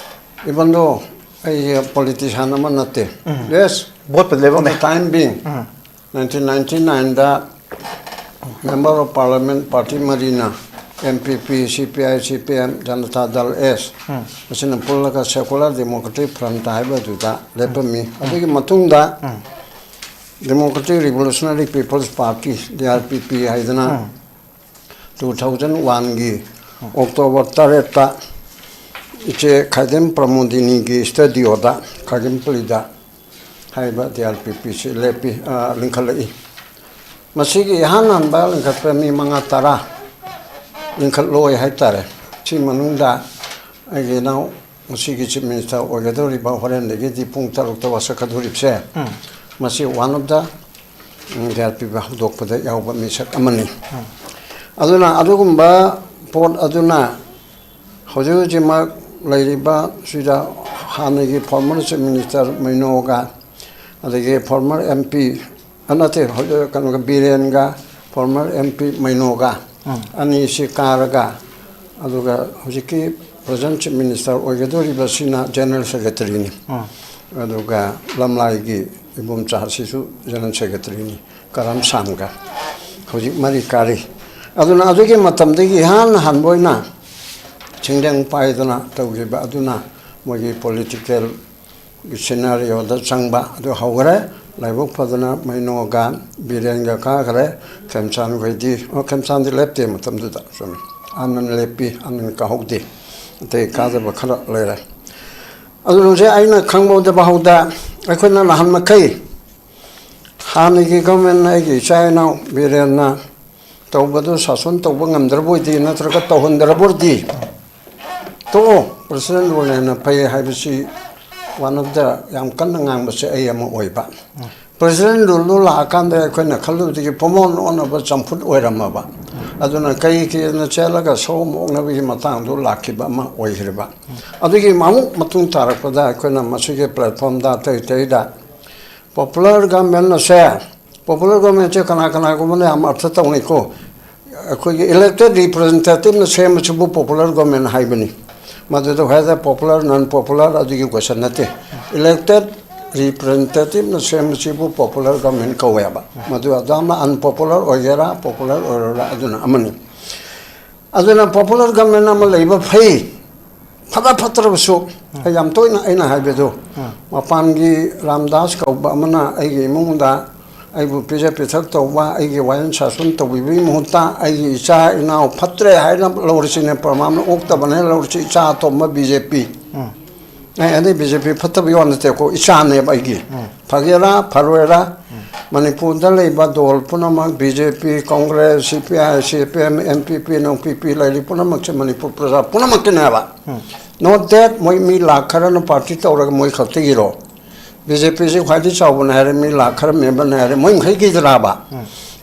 Even though ꯑꯩꯁꯦ politician ꯑꯃ ꯅꯠꯇꯦ꯫ ꯎꯝ꯫ Yes. Vote ꯄꯨꯗꯤ ꯂꯦꯞꯄꯝꯃꯦ꯫ For the time being, um. Nineteen ninety nineꯗ Member of Parliament party ꯃꯔꯤꯅ, M P P, C P I, C P M, Janata Dal S, ꯎꯝ꯫ ꯑꯁꯤꯅ ꯄꯨꯜꯂꯒ Secular Democratic Front ꯍꯥꯏꯕꯗꯨꯗ ꯂꯦꯞꯄꯝꯃꯤ꯫ ꯎꯝ꯫ ꯑꯗꯨꯒꯤ ꯃꯇꯨꯡꯗ ꯎꯝ꯫ Democratic Revolutionary People's Party, D R P P ꯍꯥꯏꯗꯅ, ꯎꯝ꯫ Two thousand oneꯒꯤ October ꯇꯔꯦꯠꯇ ꯏꯆꯦ ꯈꯥꯏꯗꯦꯝ ꯄ꯭ꯔꯃꯣꯗꯤꯅꯤꯒꯤ studioꯗ, ꯈꯥꯏꯗꯦꯝꯄꯜꯂꯤꯗ ꯍꯥꯏꯔꯤꯕ D R P Pꯁꯤ ꯂꯦꯞꯄꯤ, ꯑ, ꯂꯤꯡꯈꯠꯂꯛꯏ꯫ ꯃꯁꯤꯒꯤ ꯏꯍꯥꯟ ꯍꯥꯟꯕ ꯂꯤꯡꯈꯠꯄ ꯃꯤ ꯃꯉꯥ ꯇꯔꯥ ꯂꯤꯡꯈꯠꯂꯣꯏ ꯍꯥꯏꯇꯥꯔꯦ꯫ ꯁꯤ ꯃꯅꯨꯡꯗ ꯑꯩꯒꯤ ꯏꯅꯥꯎ ꯉꯁꯤꯒꯤ chief minister ꯑꯣꯏꯒꯗꯧꯔꯤꯕ, ꯍꯣꯔꯦꯟꯗꯒꯤꯗꯤ ꯄꯨꯡ ꯇꯔꯨꯛꯇ ꯋꯥꯁꯛꯀꯗꯧꯔꯤꯕꯁꯦ, ꯎꯝ꯫ ꯃꯁꯤ one of the, um, D R P P ꯍꯧꯗꯣꯛꯄꯗ ꯌꯥꯎꯕ ꯃꯤꯁꯛ ꯑꯃꯅꯤ꯫ ꯎꯝ꯫ ꯑꯗꯨꯅ ꯑꯗꯨꯒꯨꯝꯕ ꯄꯣꯠ ꯑꯗꯨꯅ ꯍꯧꯖꯤꯛ ꯍꯧꯖꯤꯛꯃꯛ ꯂꯩꯔꯤꯕ ꯁꯤꯗ ꯍꯥꯟꯅꯒꯤ former chief minister ꯃꯩꯅꯣꯒ, ꯑꯗꯒꯤ former M P, ꯑ, ꯅꯠꯇꯦ, ꯍꯧꯖꯤꯛ ꯀꯩꯅꯣꯒ, ꯕꯤꯔꯦꯟꯒ, former M P ꯃꯩꯅꯣꯒ, ꯎꯝ꯫ ꯑꯅꯤꯁꯤ ꯀꯥꯔꯒ, ꯑꯗꯨꯒ ꯍꯧꯖꯤꯛꯀꯤ present chief minister ꯑꯣꯏꯒꯗꯧꯔꯤꯕꯁꯤꯅ general secretaryꯅꯤ꯫ ꯎꯝ꯫ ꯑꯗꯨꯒ ꯂꯝꯂꯥꯏꯒꯤ ꯏꯕꯣꯝꯆꯥꯁꯤꯁꯨ general secretaryꯅꯤ, ꯀꯔꯝ ꯁꯥꯟꯒ꯫ ꯍꯧꯖꯤꯛ ꯃꯔꯤ ꯀꯥꯔꯤ꯫ ꯑꯗꯨꯅ ꯑꯗꯨꯒꯤ ꯃꯇꯝꯗꯒꯤ ꯏꯍꯥꯟ ꯍꯥꯟꯕ ꯑꯣꯏꯅ ꯆꯤꯡꯂꯦꯟ ꯄꯥꯏꯗꯨꯅ ꯇꯧꯈꯤꯕ ꯑꯗꯨꯅ ꯃꯣꯏꯒꯤ ꯄꯣꯂꯤꯇꯤꯀꯦꯜ ꯁꯤꯅꯥꯔꯤꯑꯣꯗ ꯆꯪꯕ ꯑꯗꯨ ꯍꯧꯈ꯭ꯔꯦ꯫ ꯂꯥꯏꯕꯛ ꯐꯗꯅ ꯃꯩꯅꯣꯒ ꯕꯤꯔꯦꯟꯒ ꯀꯥꯈ꯭ꯔꯦ꯫ ꯈꯦꯝꯆꯥꯟ ꯈꯣꯏꯗꯤ, ꯑꯣ, ꯈꯦꯝꯆꯥꯟꯗꯤ ꯂꯦꯞꯇꯦ ꯃꯇꯝꯗꯨꯗ, ꯆꯨꯝꯃꯤ꯫ ꯑꯥꯅꯟ ꯂꯦꯞꯄꯤ, ꯑꯥꯅꯟ ꯀꯥꯍꯧꯗꯦ꯫ ꯑꯇꯩ ꯀꯥꯗꯕ ꯈꯔ ꯂꯩꯔꯦ꯫ ꯑꯗꯨ ꯍꯧꯖꯤꯛ ꯑꯩꯅ ꯈꯪꯕꯗ ꯐꯥꯎꯗ ꯑꯩꯈꯣꯏꯅ ꯅꯍꯥꯟ ꯃꯈꯩ ꯍꯥꯟꯅꯒꯤ ꯒꯚꯔꯟꯃꯦꯟ ꯑꯩꯒꯤ ꯏꯆꯥ ꯏꯅꯥꯎ ꯕꯤꯔꯦꯟꯅ ꯇꯧꯕꯗꯨ ꯁꯥꯁꯟ ꯇꯧꯕ ꯉꯝꯗ꯭ꯔꯕꯣꯏꯗꯤ ꯅꯠꯇ꯭ꯔꯒ ꯇꯧꯍꯟꯗ꯭ꯔꯕꯣꯏꯗꯤ ꯇꯣꯛꯑꯣ, ꯄ꯭ꯔꯁꯤꯗꯦꯟ ꯔꯨꯜꯅ ꯍꯦꯟꯅ ꯐꯩ ꯍꯥꯏꯕꯁꯤ one of the ꯌꯥꯝ ꯀꯟꯅ ꯉꯥꯡꯕꯁꯦ ꯑꯩ ꯑꯃ ꯑꯣꯏꯕ꯫ ꯄ꯭ꯔꯁꯤꯗꯦꯟ ꯔꯨꯜꯗꯨ ꯂꯥꯛꯑꯀꯥꯟꯗ ꯑꯩꯈꯣꯏꯅ ꯈꯜꯂꯨꯕꯗꯒꯤ ꯄꯣꯃꯣꯟ ꯑꯣꯟꯅꯕ ꯆꯝꯐꯨꯠ ꯑꯣꯏꯔꯝꯃꯕ꯫ ꯑꯗꯨꯅ ꯀꯩ ꯀꯦꯅ ꯆꯦꯜꯂꯒ ꯁꯑꯣꯝ ꯑꯣꯛꯅꯕꯒꯤ ꯃꯇꯥꯡꯗꯨ ꯂꯥꯛꯈꯤꯕ ꯑꯃ ꯑꯣꯏꯈ꯭ꯔꯤꯕ꯫ ꯑꯗꯨꯒꯤ ꯑꯃꯨꯛ ꯃꯇꯨꯡ ꯇꯥꯔꯛꯄꯗ ꯑꯩꯈꯣꯏꯅ ꯃꯁꯤꯒꯤ ꯄ꯭ꯂꯦꯠꯐꯣꯝꯗ ꯑꯇꯩ ꯑꯇꯩꯗ ꯄꯣꯄꯨꯂꯔ ꯒꯚꯔꯟꯃꯦꯟ ꯑꯁꯦ, ꯄꯣꯄꯨꯂꯔ ꯒꯚꯔꯟꯃꯦꯟꯁꯦ ꯀꯅꯥ ꯀꯅꯥꯒꯨꯝꯕꯅ ꯌꯥꯝ ꯑꯔꯊ ꯇꯧꯅꯩꯀꯣ꯫ ꯑꯩꯈꯣꯏꯒꯤ ꯏꯂꯦꯛꯇꯦꯠ ꯔꯤꯄ꯭ꯔꯖꯦꯟꯇꯦꯇꯤꯚꯅ ꯁꯦꯝꯕꯁꯤꯕꯨ ꯄꯣꯄꯨꯂꯔ ꯒꯚꯔꯟꯃꯦꯟ ꯍꯥꯏꯕꯅꯤ꯫ ꯃꯗꯨꯗ ꯍꯥꯏꯗ ꯄꯣꯄꯨꯂꯔ, ꯅꯟ ꯄꯣꯄꯨꯂꯔ ꯑꯗꯨꯒꯤ ꯀꯣꯏꯁꯟ ꯅꯠꯇꯦ꯫ ꯏꯂꯦꯛꯇꯦꯠ ꯔꯤꯄ꯭ꯔꯖꯦꯟꯇꯦꯇꯤꯚꯅ ꯁꯦꯝꯕꯁꯤꯕꯨ ꯄꯣꯄꯨꯂꯔ ꯒꯚꯔꯟꯃꯦꯟ ꯀꯧꯋꯦꯕ꯫ ꯃꯗꯨ ꯑꯗꯨꯅ ꯑꯟꯄꯣꯄꯨꯂꯔ ꯑꯣꯏꯒꯦꯔꯥ ꯄꯣꯄꯨꯂꯔ ꯑꯣꯏꯔꯣꯔꯥ ꯑꯗꯨꯅ ꯑꯃꯅꯤ꯫ ꯑꯗꯨꯅ ꯄꯣꯄꯨꯂꯔ ꯒꯚꯔꯟꯃꯦꯟ ꯑꯃ ꯂꯩꯕ ꯐꯩ꯫ ꯐꯠꯇ ꯐꯠꯇ꯭ꯔꯕꯁꯨ, ꯑꯩ ꯌꯥꯝ ꯇꯣꯏꯅ ꯑꯩꯅ ꯍꯥꯏꯕꯗꯨ, ꯃꯄꯥꯟꯒꯤ ꯔꯥꯝꯗꯥꯁ ꯀꯧꯕ ꯑꯃꯅ ꯑꯩꯒꯤ ꯏꯃꯨꯡꯗ ꯑꯩꯕꯨ ꯄꯤꯖ ꯄꯤꯊꯛ ꯇꯧꯕ, ꯑꯩꯒꯤ ꯋꯥꯌꯦꯜ ꯁꯥꯁꯟ ꯇꯧꯕꯤꯕꯒꯤ ꯃꯍꯨꯠꯇ ꯑꯩꯒꯤ ꯏꯆꯥ ꯏꯅꯥꯎ ꯐꯠꯇ꯭ꯔꯦ ꯍꯥꯏꯅ ꯂꯧꯔꯁꯤꯅꯦ, ꯄ꯭ꯔꯃꯥꯟꯅ ꯑꯣꯛꯇꯕꯅꯦ ꯂꯧꯔꯁꯤ, ꯏꯆꯥ ꯑꯇꯣꯝꯕ ꯕꯤ ꯖꯦ ꯄꯤ꯫ ꯑꯩ ꯑꯗꯩ ꯕꯤ ꯖꯦ ꯄꯤ ꯐꯠꯇꯕꯒꯤ ꯋꯥ ꯅꯠꯇꯦꯀꯣ, ꯏꯆꯥꯅꯦꯕ ꯑꯩꯒꯤ꯫ ꯐꯒꯦꯔꯥ ꯐꯔꯣꯏꯔꯥ, ꯃꯅꯤꯄꯨꯔꯗ ꯂꯩꯕ ꯗꯣꯜ ꯄꯨꯝꯅꯃꯛ, ꯕꯤ ꯖꯦ ꯄꯤ, ꯀꯣꯡꯒ꯭ꯔꯦꯁ, ꯁꯤ ꯄꯤ ꯑꯥꯏ, ꯁꯤ ꯄꯤ ꯑꯦꯝ, ꯑꯦꯟ ꯄꯤ ꯄꯤ, ꯅꯨꯡ ꯄꯤ ꯄꯤ ꯂꯩꯔꯤ ꯄꯨꯝꯅꯃꯛꯁꯦ ꯃꯅꯤꯄꯨꯔ ꯄ꯭ꯔꯖꯥ ꯄꯨꯝꯅꯃꯛꯀꯤꯅꯦꯕ꯫ Not that ꯃꯣꯏ ꯃꯤ ꯂꯥꯛ ꯈꯔꯅ ꯄꯥꯔꯇꯤ ꯇꯧꯔꯒ ꯃꯣꯏ ꯈꯛꯇꯒꯤꯔꯣ? ꯕꯤ ꯖꯦ ꯄꯤꯁꯤ ꯈ꯭ꯋꯥꯏꯗꯒꯤ ꯆꯥꯎꯕꯅꯦ ꯍꯥꯏꯔꯦ, ꯃꯤ ꯂꯥꯛ ꯈꯔ ꯃꯦꯝꯕꯔꯅꯦ ꯍꯥꯏꯔꯦ, ꯃꯣꯏ ꯃꯈꯩꯒꯤꯗ꯭ꯔꯥꯕ?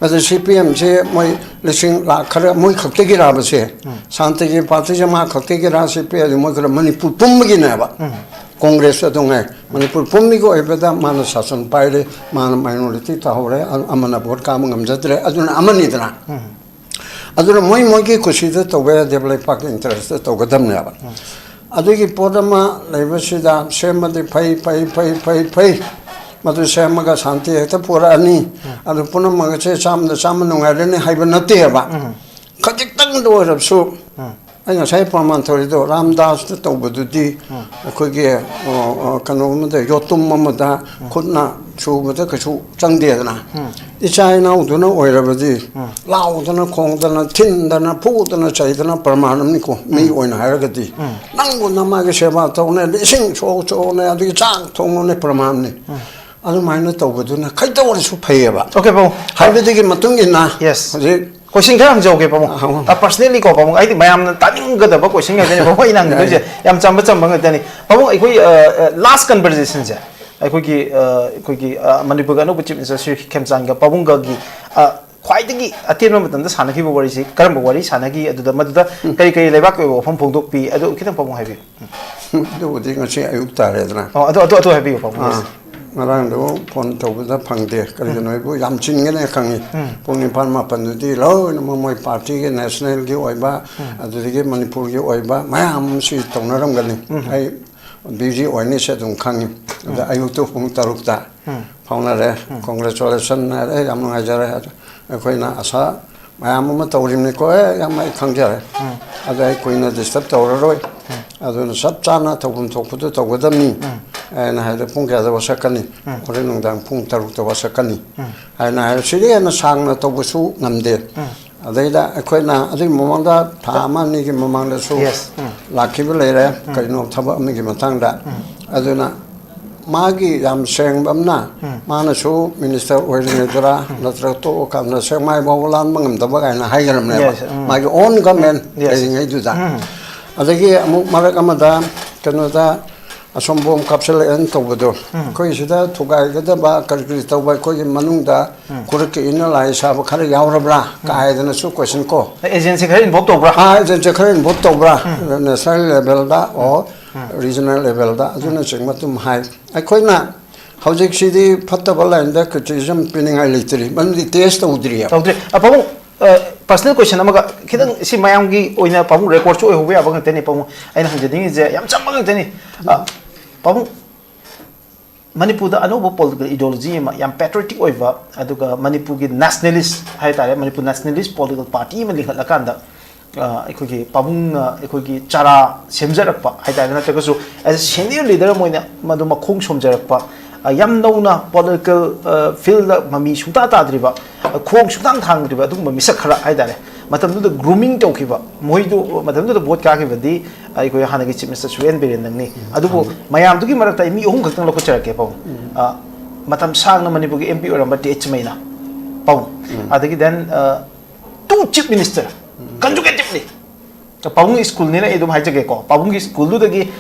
ꯑꯗꯨ ꯁꯤ ꯄꯤ ꯑꯦꯝꯁꯤ ꯃꯣꯏ ꯂꯤꯁꯤꯡ ꯂꯥꯛ ꯈꯔ ꯃꯣꯏ ꯈꯛꯇꯒꯤꯔꯥꯕꯁꯦ? ꯁꯥꯟꯇꯤꯒꯤ ꯄꯥꯔꯇꯤꯁꯦ ꯃꯥ ꯈꯛꯇꯒꯤꯔꯥ, ꯁꯤ ꯄꯤ ꯑꯦꯝ ꯃꯣꯏ ꯈꯔ ꯃꯅꯤꯄꯨꯔ ꯄꯨꯝꯕꯒꯤꯅꯦꯕ꯫ ꯀꯣꯡꯒ꯭ꯔꯦꯁ ꯑꯗꯨ ꯉꯥꯏ꯫ ꯃꯅꯤꯄꯨꯔ ꯄꯨꯝꯕꯒꯤ ꯑꯣꯏꯕꯗ ꯃꯥꯅ ꯁꯥꯁꯟ ꯄꯥꯏꯔꯦ, ꯃꯥꯅ ꯃꯥꯏꯅꯣꯔꯤꯇꯤ ꯇꯥꯍꯧꯔꯦ, ꯑ-, ꯑꯃꯅ ꯚꯣꯠ ꯀꯥꯕ ꯉꯝꯖꯗ꯭ꯔꯦ, ꯑꯗꯨꯅ ꯑꯃꯅꯤꯗꯅ꯫ ꯑꯗꯨꯅ ꯃꯣꯏ ꯃꯣꯏꯒꯤ ꯀꯨꯁꯤꯗ ꯇꯧꯕ ꯌꯥꯗꯦꯕ, ꯂꯩꯄꯥꯛꯀꯤ ꯏꯟꯇꯔꯦꯁꯇ ꯇꯧꯒꯗꯕꯅꯦꯕ꯫ ꯑꯗꯨꯒꯤ ꯄꯣꯠ ꯑꯃ ꯂꯩꯕꯁꯤꯗ ꯁꯦꯝꯃꯗꯤ ꯐꯩ, ꯐꯩ, ꯐꯩ, ꯐꯩ, ꯐꯩ꯫ ꯃꯗꯨ ꯁꯦꯝꯃꯒ ꯁꯥꯟꯇꯤ ꯍꯦꯛꯇ ꯄꯨꯔꯛꯑꯅꯤ꯫ ꯑꯗꯨ ꯄꯨꯝꯅꯃꯛ ꯑꯁꯦ ꯆꯥꯝꯃꯗ ꯆꯥꯝꯃ ꯅꯨꯡꯉꯥꯏꯔꯅꯤ ꯍꯥꯏꯕ ꯅꯠꯇꯦꯕ꯫ ꯈꯖꯤꯛꯇꯪꯗ ꯑꯣꯏꯔꯕꯁꯨ ꯑꯩ ꯉꯁꯥꯏ ꯄ꯭ꯔꯃꯥꯟ ꯊꯧꯔꯤꯗꯣ ꯔꯥꯝꯗꯥꯁꯇ ꯇꯧꯕꯗꯨꯗꯤ ꯑꯩꯈꯣꯏꯒꯤ, ꯑ, ꯑ, ꯀꯩꯅꯣ ꯑꯃꯗ, ꯌꯣꯠꯇꯨꯝ ꯑꯃꯗ ꯈꯨꯠꯅ ꯁꯨꯕꯗ ꯀꯩꯁꯨ ꯆꯪꯗꯦꯗꯅ꯫ ꯏꯆꯥ ꯏꯅꯥꯎꯗꯨꯅ ꯑꯣꯏꯔꯕꯗꯤ ꯂꯥꯎꯗꯅ, ꯈꯣꯡꯗꯅ, ꯊꯤꯟꯗꯅ, ꯐꯨꯗꯅ, ꯆꯩꯗꯅ ꯄ꯭ꯔꯃꯥꯟ ꯑꯃꯅꯤꯀꯣ, ꯃꯤ ꯑꯣꯏꯅ ꯍꯥꯏꯔꯒꯗꯤ꯫ ꯅꯪꯕꯨ ꯅꯃꯥꯒꯤ ꯁꯦꯕꯥ ꯇꯧꯅꯦ, ꯂꯤꯁꯤꯡ ꯁꯣꯛ ꯁꯣꯛꯅꯦ, ꯑꯗꯒꯤ ꯆꯥꯛ ꯊꯣꯡꯉꯨꯅꯦ ꯄ꯭ꯔꯃꯥꯟꯅꯤ꯫ ꯑꯗꯨꯃꯥꯏꯅ ꯇꯧꯕꯗꯨꯅ ꯈꯩꯗꯧꯔꯁꯨ ꯐꯩꯌꯦꯕ꯫ Okay, ꯄꯥꯕꯨꯡ꯫ ꯍꯥꯏꯕꯗꯨꯒꯤ ꯃꯇꯨꯡ ꯏꯟꯅ Yes. ꯍꯧꯖꯤꯛ Question ꯈꯔ ꯍꯪꯖꯍꯧꯒꯦ, ꯄꯥꯕꯨꯡ꯫ ꯑ, ꯍꯪꯉꯣ꯫ ꯑ, personally ꯀꯣ, ꯄꯥꯕꯨꯡ, ꯑꯩꯗꯤ ꯃꯌꯥꯝꯅ ꯇꯥꯅꯤꯡꯒꯗꯕ question ꯉꯥꯛꯇꯅꯦ, ꯄꯥꯕꯨꯡ, ꯑꯩꯅ ꯍꯪꯗꯣꯏꯁꯦ꯫ ꯌꯥꯏ꯫ ꯌꯥꯝ ꯆꯝꯕ ꯆꯝꯕ ꯉꯥꯛꯇꯅꯤ꯫ ꯄꯥꯕꯨꯡ, ꯑꯩꯈꯣꯏ, ꯑ, ꯑ, last conversationꯁꯦ, ꯑꯩꯈꯣꯏꯒꯤ, ꯑ, ꯑꯩꯈꯣꯏꯒꯤ, ꯑ, ꯃꯅꯤꯄꯨꯔꯒꯤ ꯑꯅꯧꯕ Chief Minister ꯁ꯭ꯔꯤ ꯈꯦꯝꯆꯥꯟꯒ ꯄꯥꯕꯨꯡꯒꯒꯤ, ꯑ, ꯈ꯭ꯋꯥꯏꯗꯒꯤ ꯑꯇꯦꯟꯕ ꯃꯇꯝꯗ ꯁꯥꯟꯅꯈꯤꯕ ꯋꯥꯔꯤꯁꯤ ꯀꯔꯝꯕ ꯋꯥꯔꯤ ꯁꯥꯟꯅꯈꯤ? ꯑꯗꯨꯗ ꯃꯗꯨꯗ ꯀꯔꯤ ꯀꯔꯤ ꯂꯩꯕꯥꯛꯀꯤ ꯑꯣꯏꯕ ꯋꯥꯐꯝ ꯐꯣꯡꯗꯣꯛꯄꯤ? ꯑꯗꯨ ꯈꯤꯇꯪ, ꯄꯥꯕꯨꯡ, ꯍꯥꯏꯕꯤꯌꯨ꯫ ꯑꯗꯨꯕꯨꯗꯤ ꯉꯁꯤ ꯑꯌꯨꯛ ꯇꯥꯔꯦꯗꯅ꯫ ꯑꯣ, ꯑꯗꯨ, ꯑꯗꯨ, ꯑꯗꯨ ꯍꯥꯏꯕꯤꯌꯨ, ꯄꯥꯕꯨꯡ꯫ ꯑꯥ, ꯉꯔꯥꯡꯗꯣ phone ꯇꯧꯕꯗ ꯐꯪꯗꯦ꯫ ꯀꯔꯤꯒꯤꯅꯣ ꯍꯥꯏꯕꯨ ꯌꯥꯝ ꯆꯤꯟꯒꯅꯤ ꯈꯪꯉꯤ꯫ ꯄꯨꯡ ꯅꯤꯄꯥꯟ ꯃꯥꯄꯟꯗꯨꯗꯤ ꯂꯣꯏꯅꯃꯛ ꯃꯣꯏ partyꯒꯤ nationalꯒꯤ ꯑꯣꯏꯕ, ꯑꯗꯨꯗꯒꯤ ꯃꯅꯤꯄꯨꯔꯒꯤ ꯑꯣꯏꯕ ꯃꯌꯥꯝ ꯑꯃꯁꯨ ꯇꯧꯅꯔꯝꯒꯅꯤ꯫ ꯑꯩ busy ꯑꯣꯏꯅꯤꯁꯦ ꯑꯗꯨꯝ ꯈꯪꯉꯤ꯫ ꯑꯗ ꯑꯌꯨꯛꯇꯨ ꯄꯨꯡ ꯇꯔꯨꯛꯇ ꯐꯥꯎꯅꯔꯦ꯫ Congratulation ꯍꯥꯏꯔꯦ, "ꯑꯩ ꯌꯥꯝ ꯅꯨꯡꯉꯥꯏꯖꯔꯦ" ꯍꯥꯏꯔꯦ꯫ ꯑꯩꯈꯣꯏꯅ ꯑꯁꯥ ꯃꯌꯥꯝ ꯑꯃ ꯇꯧꯔꯤꯕꯅꯤꯀꯣ꯫ "ꯑꯦ, ꯌꯥꯝ ꯑꯩ ꯈꯪꯖꯔꯦ꯫ ꯑꯗ ꯑꯩ ꯀꯨꯏꯅ disturb ꯇꯧꯔꯔꯣꯏ꯫ ꯑꯗꯨꯅ ꯆꯞ ꯆꯥꯅ ꯇꯧꯐꯝ ꯊꯣꯛꯄꯗꯨ ꯇꯧꯒꯗꯕꯅꯤ" ꯍꯥꯏꯅ ꯍꯥꯏꯔꯦ꯫ "ꯄꯨꯡ ꯀꯌꯥꯗ ꯋꯥꯁꯛꯀꯅꯤ?" "ꯍꯣꯔꯦꯟ ꯅꯨꯡꯗꯥꯡ ꯄꯨꯡ ꯇꯔꯨꯛꯇ ꯋꯥꯁꯛꯀꯅꯤ" ꯍꯥꯏꯅ ꯍꯥꯏꯔꯦ꯫ ꯁꯤꯗꯒꯤ ꯍꯦꯟꯅ ꯁꯥꯡꯅ ꯇꯧꯕꯁꯨ ꯉꯝꯗꯦ꯫ ꯑꯗꯩꯗ ꯑꯩꯈꯣꯏꯅ ꯑꯗꯨꯒꯤ ꯃꯃꯥꯡꯗ ꯊꯥ ꯑꯃ ꯑꯅꯤꯒꯤ ꯃꯃꯥꯡꯗꯁꯨ Yes. ꯂꯥꯛꯈꯤꯕ ꯂꯩꯔꯦ, ꯀꯔꯤꯅꯣ ꯊꯕꯛ ꯑꯃꯒꯤ ꯃꯇꯥꯡꯗ꯫ ꯑꯗꯨꯅ ꯃꯥꯒꯤ ꯌꯥꯝ ꯁꯦꯡꯕ ꯑꯃꯅ, ꯃꯥꯅꯁꯨ minister ꯑꯣꯏꯔꯤꯉꯩꯗꯔ ꯅꯠꯇ꯭ꯔꯒ ꯇꯣꯛꯑꯀꯥꯟꯗ ꯁꯦꯛꯃꯥꯏ ꯐꯥꯎꯕ ꯂꯥꯟꯕ ꯉꯝꯗꯕ ꯀꯥꯏꯅ ꯍꯥꯏꯈ꯭ꯔꯕꯅꯦꯕ, Yes. ꯃꯥꯒꯤ own government Yes. ꯂꯩꯔꯤꯉꯩꯗꯨꯗ꯫ ꯑꯗꯒꯤ ꯑꯃꯨꯛ ꯃꯔꯛ ꯑꯃꯗ ꯀꯩꯅꯣꯗ ꯑꯁꯣꯝ bomb ꯀꯥꯞꯁꯤꯜꯂꯛꯑꯦꯅ ꯇꯧꯕꯗꯣ, ꯑꯩꯈꯣꯏ ꯁꯤꯗ ꯊꯨꯒꯥꯏꯒꯗꯕ ꯀꯔꯤ ꯀꯔꯤ ꯇꯧꯕ, ꯑꯩꯈꯣꯏꯒꯤ ꯃꯅꯨꯡꯗ ꯈꯨꯔꯛꯀꯤ inner line ꯁꯥꯕ ꯈꯔ ꯌꯥꯎꯔꯕ꯭ꯔꯥ ꯀꯥꯏꯗꯅꯁꯨ question ꯀꯣ꯫ Agency ꯈꯔ involve ꯇꯧꯕ꯭ꯔꯥ? ꯑꯥ, agency ꯈꯔ involve ꯇꯧꯕ꯭ꯔꯥ? National levelꯗ or regional levelꯗ ꯑꯗꯨꯅꯆꯤꯡꯕ ꯑꯗꯨꯝ ꯍꯥꯏ꯫ ꯑꯩꯈꯣꯏꯅ ꯍꯧꯖꯤꯛꯁꯤꯗꯤ ꯐꯠꯇꯕ lineꯗ criticism ꯄꯤꯅꯤꯡꯉꯥꯏ ꯂꯩꯇ꯭ꯔꯤ, ꯃꯔꯝꯗꯤ test ꯇꯧꯗ꯭ꯔꯤꯑꯕ꯫ ꯇꯧꯗ꯭ꯔꯤ꯫ ꯑ, ꯄꯥꯕꯨꯡ, ꯑ, personal question ꯑꯃꯒ, ꯈꯤꯇꯪ ꯁꯤ ꯃꯌꯥꯝꯒꯤ ꯑꯣꯏꯅ, ꯄꯥꯕꯨꯡ, recordꯁꯨ ꯑꯣꯏꯍꯧꯕ ꯌꯥꯕ ꯉꯥꯛꯇꯅꯤ, ꯄꯥꯕꯨꯡ꯫ ꯑꯩꯅ ꯍꯪꯖꯅꯤꯡꯉꯤꯁꯦ ꯌꯥꯝ ꯆꯝꯕ ꯉꯥꯛꯇꯅꯤ꯫ ꯑ, ꯄꯥꯕꯨꯡ, ꯃꯅꯤꯄꯨꯔꯗ ꯑꯅꯧꯕ political ideology ꯑꯃ, ꯌꯥꯝ patriotic ꯑꯣꯏꯕ, ꯑꯗꯨꯒ ꯃꯅꯤꯄꯨꯔꯒꯤ nationalist ꯍꯥꯏ ꯇꯥꯔꯦ, ꯃꯅꯤꯄꯨꯔ nationalist political party ꯑꯃ ꯂꯤꯡꯈꯠꯂꯀꯥꯟꯗ, ꯑ, ꯑꯩꯈꯣꯏꯒꯤ ꯄꯥꯕꯨꯡꯅ ꯑꯩꯈꯣꯏꯒꯤ ꯆꯥꯔꯥ ꯁꯦꯝꯖꯔꯛꯄ ꯍꯥꯏꯇꯥꯔꯦ, ꯅꯠꯇ꯭ꯔꯒꯁꯨ as a senior leader ꯑꯃ ꯑꯣꯏꯅ ꯃꯗꯨ ꯃꯈꯣꯡ ꯁꯣꯝꯖꯔꯛꯄ, ꯑ, ꯌꯥꯝ ꯅꯧꯅ political, ꯑ, field ꯗ ꯃꯃꯤ ꯁꯨꯡꯇꯥ ꯇꯥꯗ꯭ꯔꯤꯕ, ꯑ, ꯈꯣꯡ ꯁꯨꯡꯊꯥꯡ ꯊꯥꯡꯗ꯭ꯔꯤꯕ ꯑꯗꯨꯒꯨꯝꯕ ꯃꯤꯁꯛ ꯈꯔ ꯍꯥꯏꯇꯥꯔꯦ, ꯃꯇꯝꯗꯨꯗ grooming ꯇꯧꯈꯤꯕ, ꯃꯈꯣꯏꯗꯨ ꯃꯇꯝꯗꯨꯗ vote ꯀꯥꯈꯤꯕꯗꯤ ꯑꯩꯈꯣꯏ ꯍꯥꯟꯅꯒꯤ Chief Minister ꯁꯨꯔꯦꯟ ꯕꯤꯔꯦꯟꯗꯪꯅꯤ꯫ ꯑꯗꯨꯕꯨ ꯃꯌꯥꯝꯗꯨꯒꯤ ꯃꯔꯛꯇ ꯑꯩ ꯃꯤ ꯑꯍꯨꯝ ꯈꯛꯇꯪ ꯂꯧꯈꯠꯆꯔꯛꯀꯦ ꯄꯥꯕꯨꯡ꯫ ꯑ, ꯃꯇꯝ ꯁꯥꯡꯅ ꯃꯅꯤꯄꯨꯔꯒꯤ M P ꯑꯣꯏꯔꯝꯕ T H ꯆꯤꯃꯩꯅ, ꯄꯥꯕꯨꯡ꯫ ꯑꯗꯒꯤ then, ꯑ, two Chief Minister, consecutively꯫ ꯄꯥꯕꯨꯡꯒꯤ ꯁ꯭ꯀꯨꯜꯅꯤꯅ ꯑꯩ ꯑꯗꯨꯝ ꯍꯥꯏꯖꯒꯦꯀꯣ, ꯄꯥꯕꯨꯡꯒꯤ ꯁ꯭ꯀꯨꯜꯗꯨꯗꯒꯤ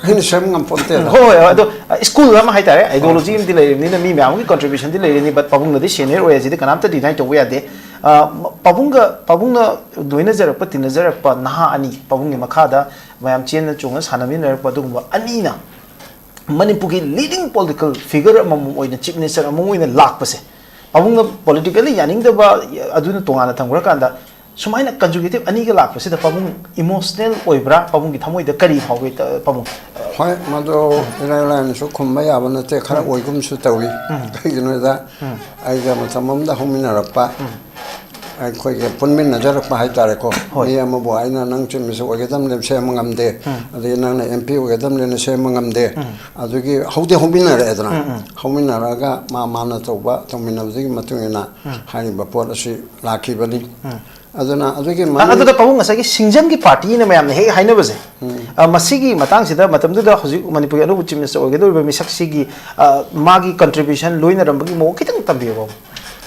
ꯑꯩꯅ ꯁꯦꯝ ꯉꯝꯄꯣꯟꯇꯦꯗ꯫ ꯍꯣꯏ, ꯍꯣꯏ, ꯑꯗꯣ, ꯑ, ꯁ꯭ꯀꯨꯜ ꯑꯃ ꯍꯥꯏꯇꯥꯔꯦ, ideology ꯑꯃꯗꯤ ꯂꯩꯔꯤꯕꯅꯤꯅ, ꯃꯤ ꯃꯌꯥꯝꯒꯤ contribution ꯗꯤ ꯂꯩꯔꯤꯅꯤ, but ꯄꯥꯕꯨꯡꯅꯗꯤ senior ꯑꯣꯏ, ꯑꯁꯤꯗꯤ ꯀꯅꯥꯝꯇ deny ꯇꯧꯕ ꯌꯥꯗꯦ꯫ ꯑ, ꯄꯥꯕꯨꯡꯒ, ꯄꯥꯕꯨꯡꯅ ꯂꯣꯏꯅꯖꯔꯛꯄ, ꯇꯤꯟꯅꯖꯔꯛꯄ ꯅꯍꯥ ꯑꯅꯤ, ꯄꯥꯕꯨꯡꯒꯤ ꯃꯈꯥꯗ ꯃꯌꯥꯝ ꯆꯦꯟꯅ ꯆꯣꯡꯅ ꯁꯥꯟꯅꯃꯤꯟꯅꯔꯛꯄ ꯑꯗꯨꯒꯨꯝꯕ ꯑꯅꯤꯅ ꯃꯅꯤꯄꯨꯔꯒꯤ leading political figure ꯑꯃꯃꯝ ꯑꯣꯏꯅ, Chief Minister ꯑꯃꯃꯝ ꯑꯣꯏꯅ ꯂꯥꯛꯄꯁꯦ, ꯄꯥꯕꯨꯡꯅ politically ꯌꯥꯅꯤꯡꯗꯕ ꯑꯗꯨꯅ ꯇꯣꯉꯥꯟꯅ ꯊꯝꯈ꯭ꯔꯀꯥꯟꯗ, ꯁꯨꯃꯥꯏꯅ consecutive ꯑꯅꯤꯒ ꯂꯥꯛꯄꯁꯤꯗ ꯄꯥꯕꯨꯡ emotional ꯑꯣꯏꯕ꯭ꯔꯥ? ꯄꯥꯕꯨꯡꯒꯤ ꯊꯃꯣꯏꯗ ꯀꯔꯤ ꯐꯥꯎꯒꯦ, ꯇ-, ꯄꯥꯕꯨꯡ? ꯍꯣꯏ, ꯃꯗꯨ ꯏꯔꯥꯏ ꯂꯥꯏꯅꯁꯨ ꯈꯨꯝꯕ ꯌꯥꯕ ꯅꯠꯇꯦ, ꯈꯔ ꯎꯝ꯫ ꯑꯣꯏꯒꯨꯝꯁꯨ ꯇꯧꯏ꯫ ꯎꯝ꯫ ꯀꯩꯒꯤꯅꯣꯗ, ꯎꯝ꯫ ꯑꯩꯒ ꯃꯇꯝ ꯑꯃꯗ ꯍꯧꯃꯤꯟꯅꯔꯛꯄ, ꯎꯝ꯫ ꯑꯩꯈꯣꯏꯒꯤ ꯄꯨꯟꯃꯤꯟꯅꯖꯔꯛꯄ ꯍꯥꯏꯇꯥꯔꯦꯀꯣ꯫ ꯍꯣꯏ꯫ ꯃꯤ ꯑꯃꯕꯨ ꯑꯩꯅ ꯅꯪ Chief Minister ꯑꯣꯏꯒꯗꯕꯅꯦ ꯁꯦꯝꯕ ꯉꯝꯗꯦ, ꯎꯝ꯫ ꯑꯗꯒꯤ ꯅꯪꯅ M P ꯑꯣꯏꯒꯗꯕꯅꯦꯅ ꯁꯦꯝꯕ ꯉꯝꯗꯦ꯫ ꯎꯝ꯫ ꯑꯗꯨꯒꯤ ꯍꯧꯗꯤ ꯍꯧꯃꯤꯟꯅꯔꯛꯑꯦꯗꯅ, ꯎꯝ, ꯎꯝ꯫ ꯍꯧꯃꯤꯟꯅꯔꯛꯑꯒ ꯃꯥ ꯃꯥꯅ ꯇꯧꯕ ꯇꯧꯃꯤꯟꯅꯕꯗꯨꯒꯤ ꯃꯇꯨꯡ ꯏꯟꯅ ꯎꯝ꯫ ꯍꯥꯏꯔꯤꯕ ꯄꯣꯠ ꯑꯁꯤ ꯂꯥꯛꯈꯤꯕꯅꯤ꯫ ꯎꯝ꯫ ꯑꯗꯨꯅ ꯑꯗꯨꯒꯤ ꯑ, ꯃꯅꯨꯡ- ꯑꯗꯨꯗ ꯄꯥꯕꯨꯡ, ꯉꯁꯥꯏꯒꯤ ꯁꯤꯡꯖꯪꯒꯤ party ꯅ ꯃꯌꯥꯝꯅ ꯍꯦꯛ ꯍꯥꯏꯅꯕꯁꯦ, ꯎꯝ꯫ ꯑ, ꯃꯁꯤꯒꯤ ꯃꯇꯥꯡꯁꯤꯗ, ꯃꯇꯝꯗꯨꯗ ꯍꯧꯖꯤꯛ ꯃꯅꯤꯄꯨꯔꯒꯤ ꯑꯅꯧꯕ Chief Minister ꯑꯣꯏꯒꯗꯧꯔꯤꯕ ꯃꯤꯁꯛꯁꯤꯒꯤ, ꯑ, ꯃꯥꯒꯤ contribution ꯂꯣꯏꯅꯔꯝꯕꯒꯤ ꯃꯑꯣꯡ ꯈꯤꯇꯪ ꯇꯝꯕꯤꯌꯨ, ꯄꯥꯕꯨꯡ꯫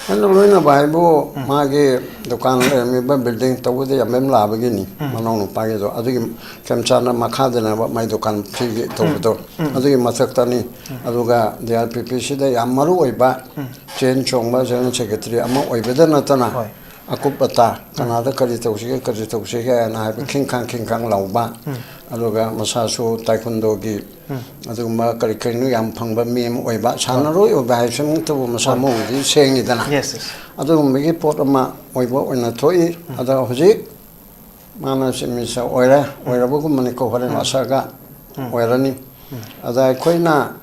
ꯑꯩꯅ ꯂꯣꯏꯅꯕ ꯍꯥꯏꯕꯨ, ꯎꯝ꯫ ꯃꯥꯒꯤ ꯗꯨꯀꯥꯟ ꯂꯩꯔꯝꯃꯤꯕ building ꯇꯧꯕꯗ ꯌꯥꯝ ꯂꯥꯕꯒꯤꯅꯤ, ꯎꯝ꯫ ꯃꯅꯥꯎ ꯅꯨꯄꯥꯒꯤꯗꯣ꯫ ꯑꯗꯨꯒꯤ ꯈꯦꯝꯆꯥꯟꯅ ꯃꯈꯥꯗꯅꯦꯕ ꯃꯥꯏ ꯗꯨꯀꯥꯟ ꯐꯤꯒꯤ ꯇꯧꯕꯗꯣ꯫ ꯎꯝ꯫ ꯑꯗꯨꯒꯤ ꯃꯊꯛꯇꯅꯤ꯫ ꯎꯝ꯫ ꯑꯗꯨꯒ D R P P ꯁꯤꯗ ꯌꯥꯝ ꯃꯔꯨ ꯑꯣꯏꯕ ꯎꯝ꯫ ꯆꯦꯟ ꯆꯣꯡꯕ General Secretary ꯑꯃ ꯑꯣꯏꯕꯗ ꯅꯠꯇꯅ, ꯍꯣꯏ꯫ ꯑꯀꯨꯞ ꯑꯇꯥ, ꯎꯝ꯫ ꯀꯅꯥꯗ ꯀꯔꯤ ꯇꯧꯁꯤꯒꯦ, ꯀꯔꯤ ꯇꯧꯁꯤꯒꯦ ꯍꯥꯏꯅ ꯍꯥꯏꯕ ꯎꯝ꯫ ꯈꯤꯡꯈꯥꯡ ꯈꯤꯡꯈꯥꯡ ꯂꯥꯎꯕ, ꯎꯝ꯫ ꯑꯗꯨꯒ ꯃꯁꯥꯁꯨ ꯇꯥꯏꯀꯨꯟꯗꯣꯒꯤ ꯎꯝ꯫ ꯑꯗꯨꯒꯨꯝꯕ ꯀꯔꯤ ꯀꯔꯤꯅꯣ ꯌꯥꯝ ꯐꯪꯕ ꯃꯤ ꯑꯃ ꯑꯣꯏꯕ, ꯍꯣꯏ꯫ ꯁꯥꯟꯅꯔꯣꯏ ꯑꯣꯏꯕ ꯍꯥꯏꯁꯤꯃꯛꯇꯕꯨ ꯃꯁꯥ ꯍꯣꯏ꯫ ꯃꯎꯗꯤ ꯁꯦꯡꯉꯤꯗꯅ꯫ Yes, yes꯫ ꯑꯗꯨꯒꯨꯝꯕꯒꯤ ꯄꯣꯠ ꯑꯃ ꯑꯣꯏꯕ ꯑꯣꯏꯅ ꯊꯣꯛꯏ꯫ ꯎꯝ꯫ ꯑꯗꯣ ꯍꯧꯖꯤꯛ ꯃꯥꯅ Chief Minister ꯑꯣꯏꯔꯦ, ꯎꯝ꯫ ꯑꯣꯏꯔꯕꯒꯨꯝꯕꯅꯤꯀꯣ, ꯍꯣꯔꯦꯟ ꯎꯝ꯫ ꯂꯥꯛꯁꯜꯂꯒ ꯎꯝ꯫ ꯑꯣꯏꯔꯅꯤ꯫ ꯎꯝ꯫ ꯑꯗ ꯑꯩꯈꯣꯏꯅ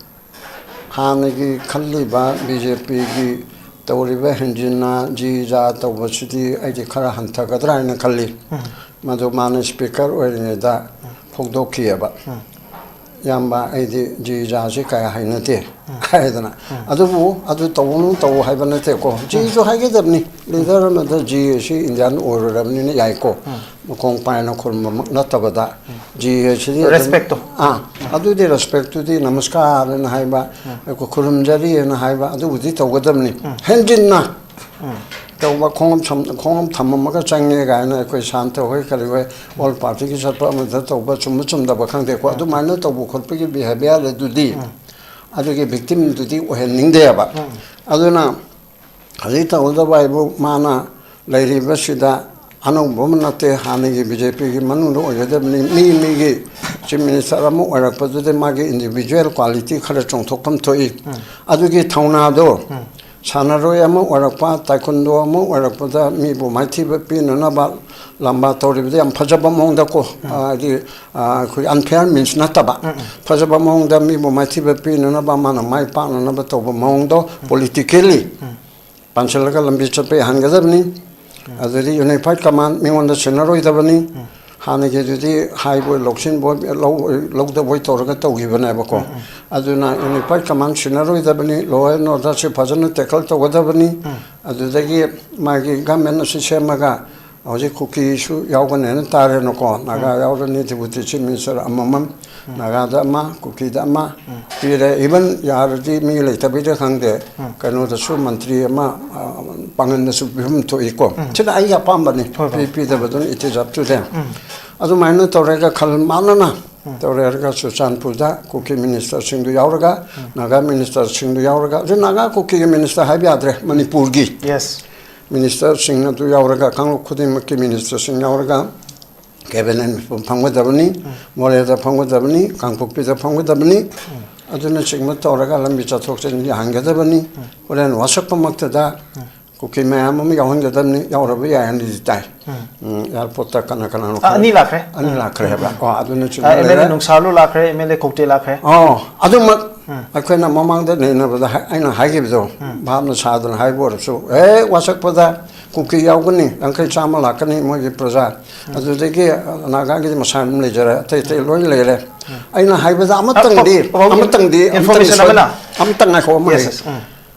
ꯍꯥꯟꯅꯒꯤ ꯈꯜꯂꯤꯕ B J P ꯒꯤ ꯇꯧꯔꯤꯕ ꯍꯦꯟꯖꯤꯟꯅ ꯖꯤ ꯖꯥ ꯇꯧꯕꯁꯤꯗꯤ ꯑꯩꯗꯤ ꯈꯔ ꯍꯟꯊꯒꯗ꯭ꯔꯥ ꯍꯥꯏꯅ ꯈꯜꯂꯤ꯫ ꯃꯗꯨ ꯃꯥꯅ ꯁ꯭ꯄꯤꯀꯔ ꯑꯣꯏꯔꯤꯉꯩꯗ ꯐꯣꯡꯗꯣꯛꯈꯤꯑꯕ꯫ "ꯏꯌꯥꯝꯕ, ꯑꯩꯗꯤ ꯖꯤ ꯖꯥꯁꯤ ꯀꯌꯥ ꯍꯩꯅꯗꯦ" ꯍꯥꯏꯗꯅ꯫ ꯑꯗꯨꯕꯨ ꯑꯗꯨ ꯇꯧꯅꯨ ꯇꯧ ꯍꯥꯏꯕ ꯅꯠꯇꯦꯀꯣ, ꯖꯤꯁꯨ ꯍꯥꯏꯒꯗꯕꯅꯤ꯫ ꯂꯤꯗꯔ ꯑꯃꯗ ꯖꯤ ꯑꯁꯤ ꯏꯟꯗꯤꯌꯥꯟ ꯑꯣꯏꯔꯨꯔꯕꯅꯤꯅ ꯌꯥꯏꯀꯣ, ꯃꯈꯣꯡ ꯄꯥꯏꯅ ꯈꯨꯔꯨꯝꯕꯃꯛ ꯅꯠꯇꯕꯗ꯫ ꯖꯤ ꯑꯁꯤꯗꯤ ꯑꯗꯨꯝ, respectꯇꯣ꯫ ꯑꯥ, ꯑꯗꯨꯗꯤ ꯔꯦꯁꯄꯦꯛꯇꯨꯗꯤ ꯅꯃꯁꯀꯥꯔꯅ ꯍꯥꯏꯕ, ꯑꯩꯈꯣꯏ ꯈꯨꯔꯨꯝꯖꯔꯤꯅ ꯍꯥꯏꯕ, ꯑꯗꯨꯕꯨꯗꯤ ꯇꯧꯒꯗꯕꯅꯤ꯫ ꯍꯦꯟꯖꯤꯟꯅ ꯇꯧꯕ, ꯈꯣꯡꯎꯞ ꯁꯝ-, ꯈꯣꯡꯎꯞ ꯊꯝꯃꯝꯃꯒ ꯆꯪꯉꯦ ꯀꯥꯏꯅ ꯑꯩꯈꯣꯏ ꯁꯥꯟꯇ ꯍꯣꯏ ꯀꯔꯤ ꯍꯣꯏ ꯑꯣꯜ ꯄꯥꯔꯇꯤꯒꯤ ꯆꯠꯄ ꯑꯃꯗ ꯇꯧꯕ ꯆꯨꯝꯕ ꯆꯨꯝꯗꯕ ꯈꯪꯗꯦꯀꯣ, ꯑꯗꯨꯃꯥꯏꯅ ꯇꯧꯕ ꯈꯣꯠꯄꯒꯤ ꯕꯤꯍꯦꯕꯤꯌꯔ ꯑꯗꯨꯗꯤ ꯑꯗꯨꯒꯤ ꯚꯤꯛꯇꯤꯝꯗꯨꯗꯤ ꯑꯣꯏꯍꯟꯅꯤꯡꯗꯦꯕ꯫ ꯑꯗꯨꯅ ꯍꯧꯖꯤꯛ ꯇꯧꯒꯗꯕ ꯍꯥꯏꯕꯨ ꯃꯥꯅ ꯂꯩꯔꯤꯕꯁꯤꯗ ꯑꯅꯧꯕ ꯑꯃ ꯅꯠꯇꯦ, ꯍꯥꯟꯅꯒꯤ ꯕꯤ ꯖꯦ ꯄꯤꯒꯤ ꯃꯅꯨꯡꯗ ꯑꯣꯏꯒꯗꯕꯅꯤ꯫ ꯃꯤ ꯃꯤꯒꯤ ꯆꯤꯐ ꯃꯤꯅꯤꯁꯇꯔ ꯑꯃ ꯑꯣꯏꯔꯛꯄꯗꯨꯗ ꯃꯥꯒꯤ ꯏꯟꯗꯤꯚꯤꯖꯨꯋꯦꯜ ꯀ꯭ꯋꯥꯂꯤꯇꯤ ꯈꯔ ꯆꯣꯡꯊꯣꯛꯐꯝ ꯊꯣꯛꯏ꯫ ꯑꯗꯨꯒꯤ ꯊꯧꯅꯥꯗꯣ ꯁꯥꯟꯅꯔꯣꯏ ꯑꯃ ꯑꯣꯏꯔꯛꯄ, ꯇꯥꯏꯀꯨꯟꯗꯣ ꯑꯃ ꯑꯣꯏꯔꯛꯄꯗ ꯃꯤꯕꯨ ꯃꯥꯏꯊꯤꯕ ꯄꯤꯅꯅꯕ ꯂꯝꯕꯥ ꯇꯧꯔꯤꯕꯗ ꯌꯥꯝ ꯐꯖꯕ ꯃꯑꯣꯡꯗꯀꯣ, ꯍꯥꯏꯗꯤ, ꯑ, ꯑꯩꯈꯣꯏ ꯑꯟꯐꯤꯌꯥꯔ ꯃꯤꯟꯁ ꯅꯠꯇꯕ, ꯐꯖꯕ ꯃꯑꯣꯡꯗ ꯃꯤꯕꯨ ꯃꯥꯏꯊꯤꯕ ꯄꯤꯅꯅꯕ, ꯃꯥꯅ ꯃꯥꯏ ꯄꯥꯛꯅꯅꯕ ꯇꯧꯕ ꯃꯑꯣꯡꯗꯣ ꯄꯣꯂꯤꯇꯤꯀꯦꯜꯂꯤ ꯄꯥꯟꯁꯤꯜꯂꯒ ꯂꯝꯕꯤ ꯆꯠꯄ ꯌꯥꯍꯟꯒꯗꯕꯅꯤ꯫ ꯑꯗꯨꯗꯒꯤ ꯌꯨꯅꯤꯐꯥꯏꯠ ꯀꯃꯥꯟ ꯃꯤꯉꯣꯟꯗ ꯁꯤꯟꯅꯔꯣꯏꯗꯕꯅꯤ꯫ ꯍꯥꯟꯅꯒꯤꯗꯨꯗꯤ ꯍꯥꯏꯕꯣꯏ ꯂꯧꯁꯤꯟꯕꯣꯏ ꯂꯧ-, ꯂꯧꯗꯕꯣꯏ ꯇꯧꯔꯒ ꯇꯧꯈꯤꯕꯅꯦꯕꯀꯣ꯫ ꯑꯗꯨꯅ ꯌꯨꯅꯤꯐꯥꯏꯠ ꯀꯃꯥꯟ ꯁꯤꯟꯅꯔꯣꯏꯗꯕꯅꯤ, ꯂꯣ ꯑꯦꯟ ꯑꯣꯔꯗꯔꯁꯦ ꯐꯖꯅ ꯇꯦꯀꯜ ꯇꯧꯒꯗꯕꯅꯤ꯫ ꯑꯗꯨꯗꯒꯤ ꯃꯥꯒꯤ ꯒꯃꯦꯟ ꯑꯁꯤ ꯁꯦꯝꯃꯒ ꯍꯧꯖꯤꯛ ꯀꯨꯀꯤꯁꯨ ꯌꯥꯎꯒꯅꯦꯅ ꯇꯥꯔꯦꯅꯀꯣ, ꯅꯥꯒꯥ ꯌꯥꯎꯔꯅꯤ, ꯗꯤꯄꯨꯇꯤ ꯆꯤꯐ ꯃꯤꯅꯤꯁꯇꯔ ꯑꯃꯃꯝ, ꯅꯥꯒꯥꯗ ꯑꯃ, ꯀꯨꯀꯤꯗ ꯑꯃ ꯄꯤꯔꯦ꯫ ꯏꯚꯟ ꯌꯥꯔꯗꯤ ꯃꯤ ꯂꯩꯇꯕꯩꯗ ꯈꯪꯗꯦ, ꯀꯩꯅꯣꯗꯁꯨ ꯃꯟꯇ꯭ꯔꯤ ꯑꯃ, ꯑ, ꯄꯥꯡꯒꯟꯗꯁꯨ ꯄꯤꯐꯝ ꯊꯣꯛꯏꯀꯣ꯫ ꯁꯤꯅ ꯑꯩꯒꯤ ꯑꯄꯥꯝꯕꯅꯤ꯫ ꯍꯣꯏ, ꯍꯣꯏ꯫ ꯄꯤ-, ꯄꯤꯗꯕꯗꯨꯅ it is up to them꯫ ꯑꯗꯨꯃꯥꯏꯅ ꯇꯧꯔꯒ ꯈꯜ ꯃꯥꯟꯅꯅ ꯇꯧꯔꯦ ꯍꯥꯏꯔꯒ ꯆꯨꯔꯆꯥꯟꯄꯨꯔꯗ ꯀꯨꯀꯤ ꯃꯤꯅꯤꯁꯇꯔꯁꯤꯡꯗꯨ ꯌꯥꯎꯔꯒ, ꯅꯥꯒꯥ ꯃꯤꯅꯤꯁꯇꯔꯁꯤꯡꯗꯨ ꯌꯥꯎꯔꯒ, ꯍꯧꯖꯤꯛ ꯅꯥꯒꯥ ꯀꯨꯀꯤꯒꯤ ꯃꯤꯅꯤꯁꯇꯔ ꯍꯥꯏꯕ ꯌꯥꯗ꯭ꯔꯦ, ꯃꯅꯤꯄꯨꯔꯒꯤ ꯌꯦꯁ꯫ ꯃꯤꯅꯤꯁꯇꯔꯁꯤꯡ ꯑꯗꯨ ꯌꯥꯎꯔꯒ, ꯀꯥꯡꯂꯨꯞ ꯈꯨꯗꯤꯡꯃꯛꯀꯤ ꯃꯤꯅꯤꯁꯇꯔꯁꯤꯡ ꯌꯥꯎꯔꯒ ꯀꯦꯕꯤꯅꯦꯠ ꯃꯤꯐꯝ ꯐꯝꯒꯗꯕꯅꯤ, ꯃꯣꯔꯦꯗ ꯐꯝꯒꯗꯕꯅꯤ, ꯀꯥꯡꯄꯣꯛꯄꯤꯗ ꯐꯝꯒꯗꯕꯅꯤ, ꯑꯗꯨꯅꯆꯤꯡꯕ ꯇꯧꯔꯒ ꯂꯝꯕꯤ ꯆꯠꯊꯣꯛ ꯆꯠꯁꯤꯟ ꯌꯥꯍꯟꯒꯗꯕꯅꯤ꯫ ꯍꯣꯔꯦꯟ ꯋꯥꯁꯛꯄꯃꯛꯇꯗ ꯀꯨꯀꯤ ꯃꯌꯥꯝ ꯑꯃ ꯌꯥꯎꯍꯟꯒꯗꯕꯅꯤ, ꯌꯥꯎꯔꯕ ꯌꯥꯏ ꯍꯥꯏꯅꯗꯤ ꯇꯥꯏ꯫ ꯎꯝ, ꯑꯦꯌꯥꯔꯄꯣꯔꯠꯇ ꯀꯅꯥ ꯀꯅꯥꯅꯣ ꯑ, ꯈꯔ ꯑꯅꯤ ꯂꯥꯛꯈ꯭ꯔꯦ꯫ ꯑꯅꯤ ꯂꯥꯛꯈ꯭ꯔꯦ ꯍꯥꯏꯕ꯭ꯔꯥ? ꯑꯣ, ꯑꯗꯨꯅꯆꯤꯡꯕ ꯑ, ꯑꯦꯝ ꯑꯦꯜ ꯑꯦ ꯂꯩꯔꯦ꯫ ꯅꯨꯡꯁꯥꯔꯂꯨ ꯂꯥꯛꯈ꯭ꯔꯦ, ꯑꯦꯝ ꯑꯦꯜ ꯑꯦ ꯀꯣꯛꯇꯦ ꯂꯥꯛꯈ꯭ꯔꯦ꯫ ꯑꯣ, ꯑꯗꯨꯃꯛ ꯑꯩꯈꯣꯏꯅ ꯃꯃꯥꯡꯗ ꯅꯩꯅꯕꯗ ꯍꯥꯏ- ꯑꯩꯅ ꯍꯥꯏꯈꯤꯕꯗꯣ, ꯚꯥꯞꯅ ꯁꯥꯗꯅ ꯍꯥꯏꯕ ꯑꯣꯏꯔꯁꯨ, ꯑꯦ, ꯋꯥꯁꯛꯄꯗ ꯀꯨꯀꯤ ꯌꯥꯎꯒꯅꯤ, ꯌꯥꯡꯈꯩ ꯆꯥꯝꯃ ꯂꯥꯛꯀꯅꯤ ꯃꯣꯏꯒꯤ ꯄ꯭ꯔꯖꯥ, ꯑꯗꯨꯗꯒꯤ ꯅꯥꯒꯥꯒꯤꯗꯤ ꯃꯁꯥ ꯑꯗꯨꯝ ꯂꯩꯖꯔꯦ, ꯑꯇꯩ ꯑꯇꯩ ꯂꯣꯏ ꯂꯩꯔꯦ꯫ ꯑꯩꯅ ꯍꯥꯏꯕꯗ ꯑꯃꯇꯪꯗꯤ, ꯑ, ꯑ, ꯑꯃꯇꯪꯗꯤ, ꯑꯃꯇꯪ information ꯁꯣꯏ-, ꯑꯃꯅ? ꯑꯃꯇꯪ ꯉꯥꯏꯈꯣ, ꯑꯃ ꯍꯥꯏ꯫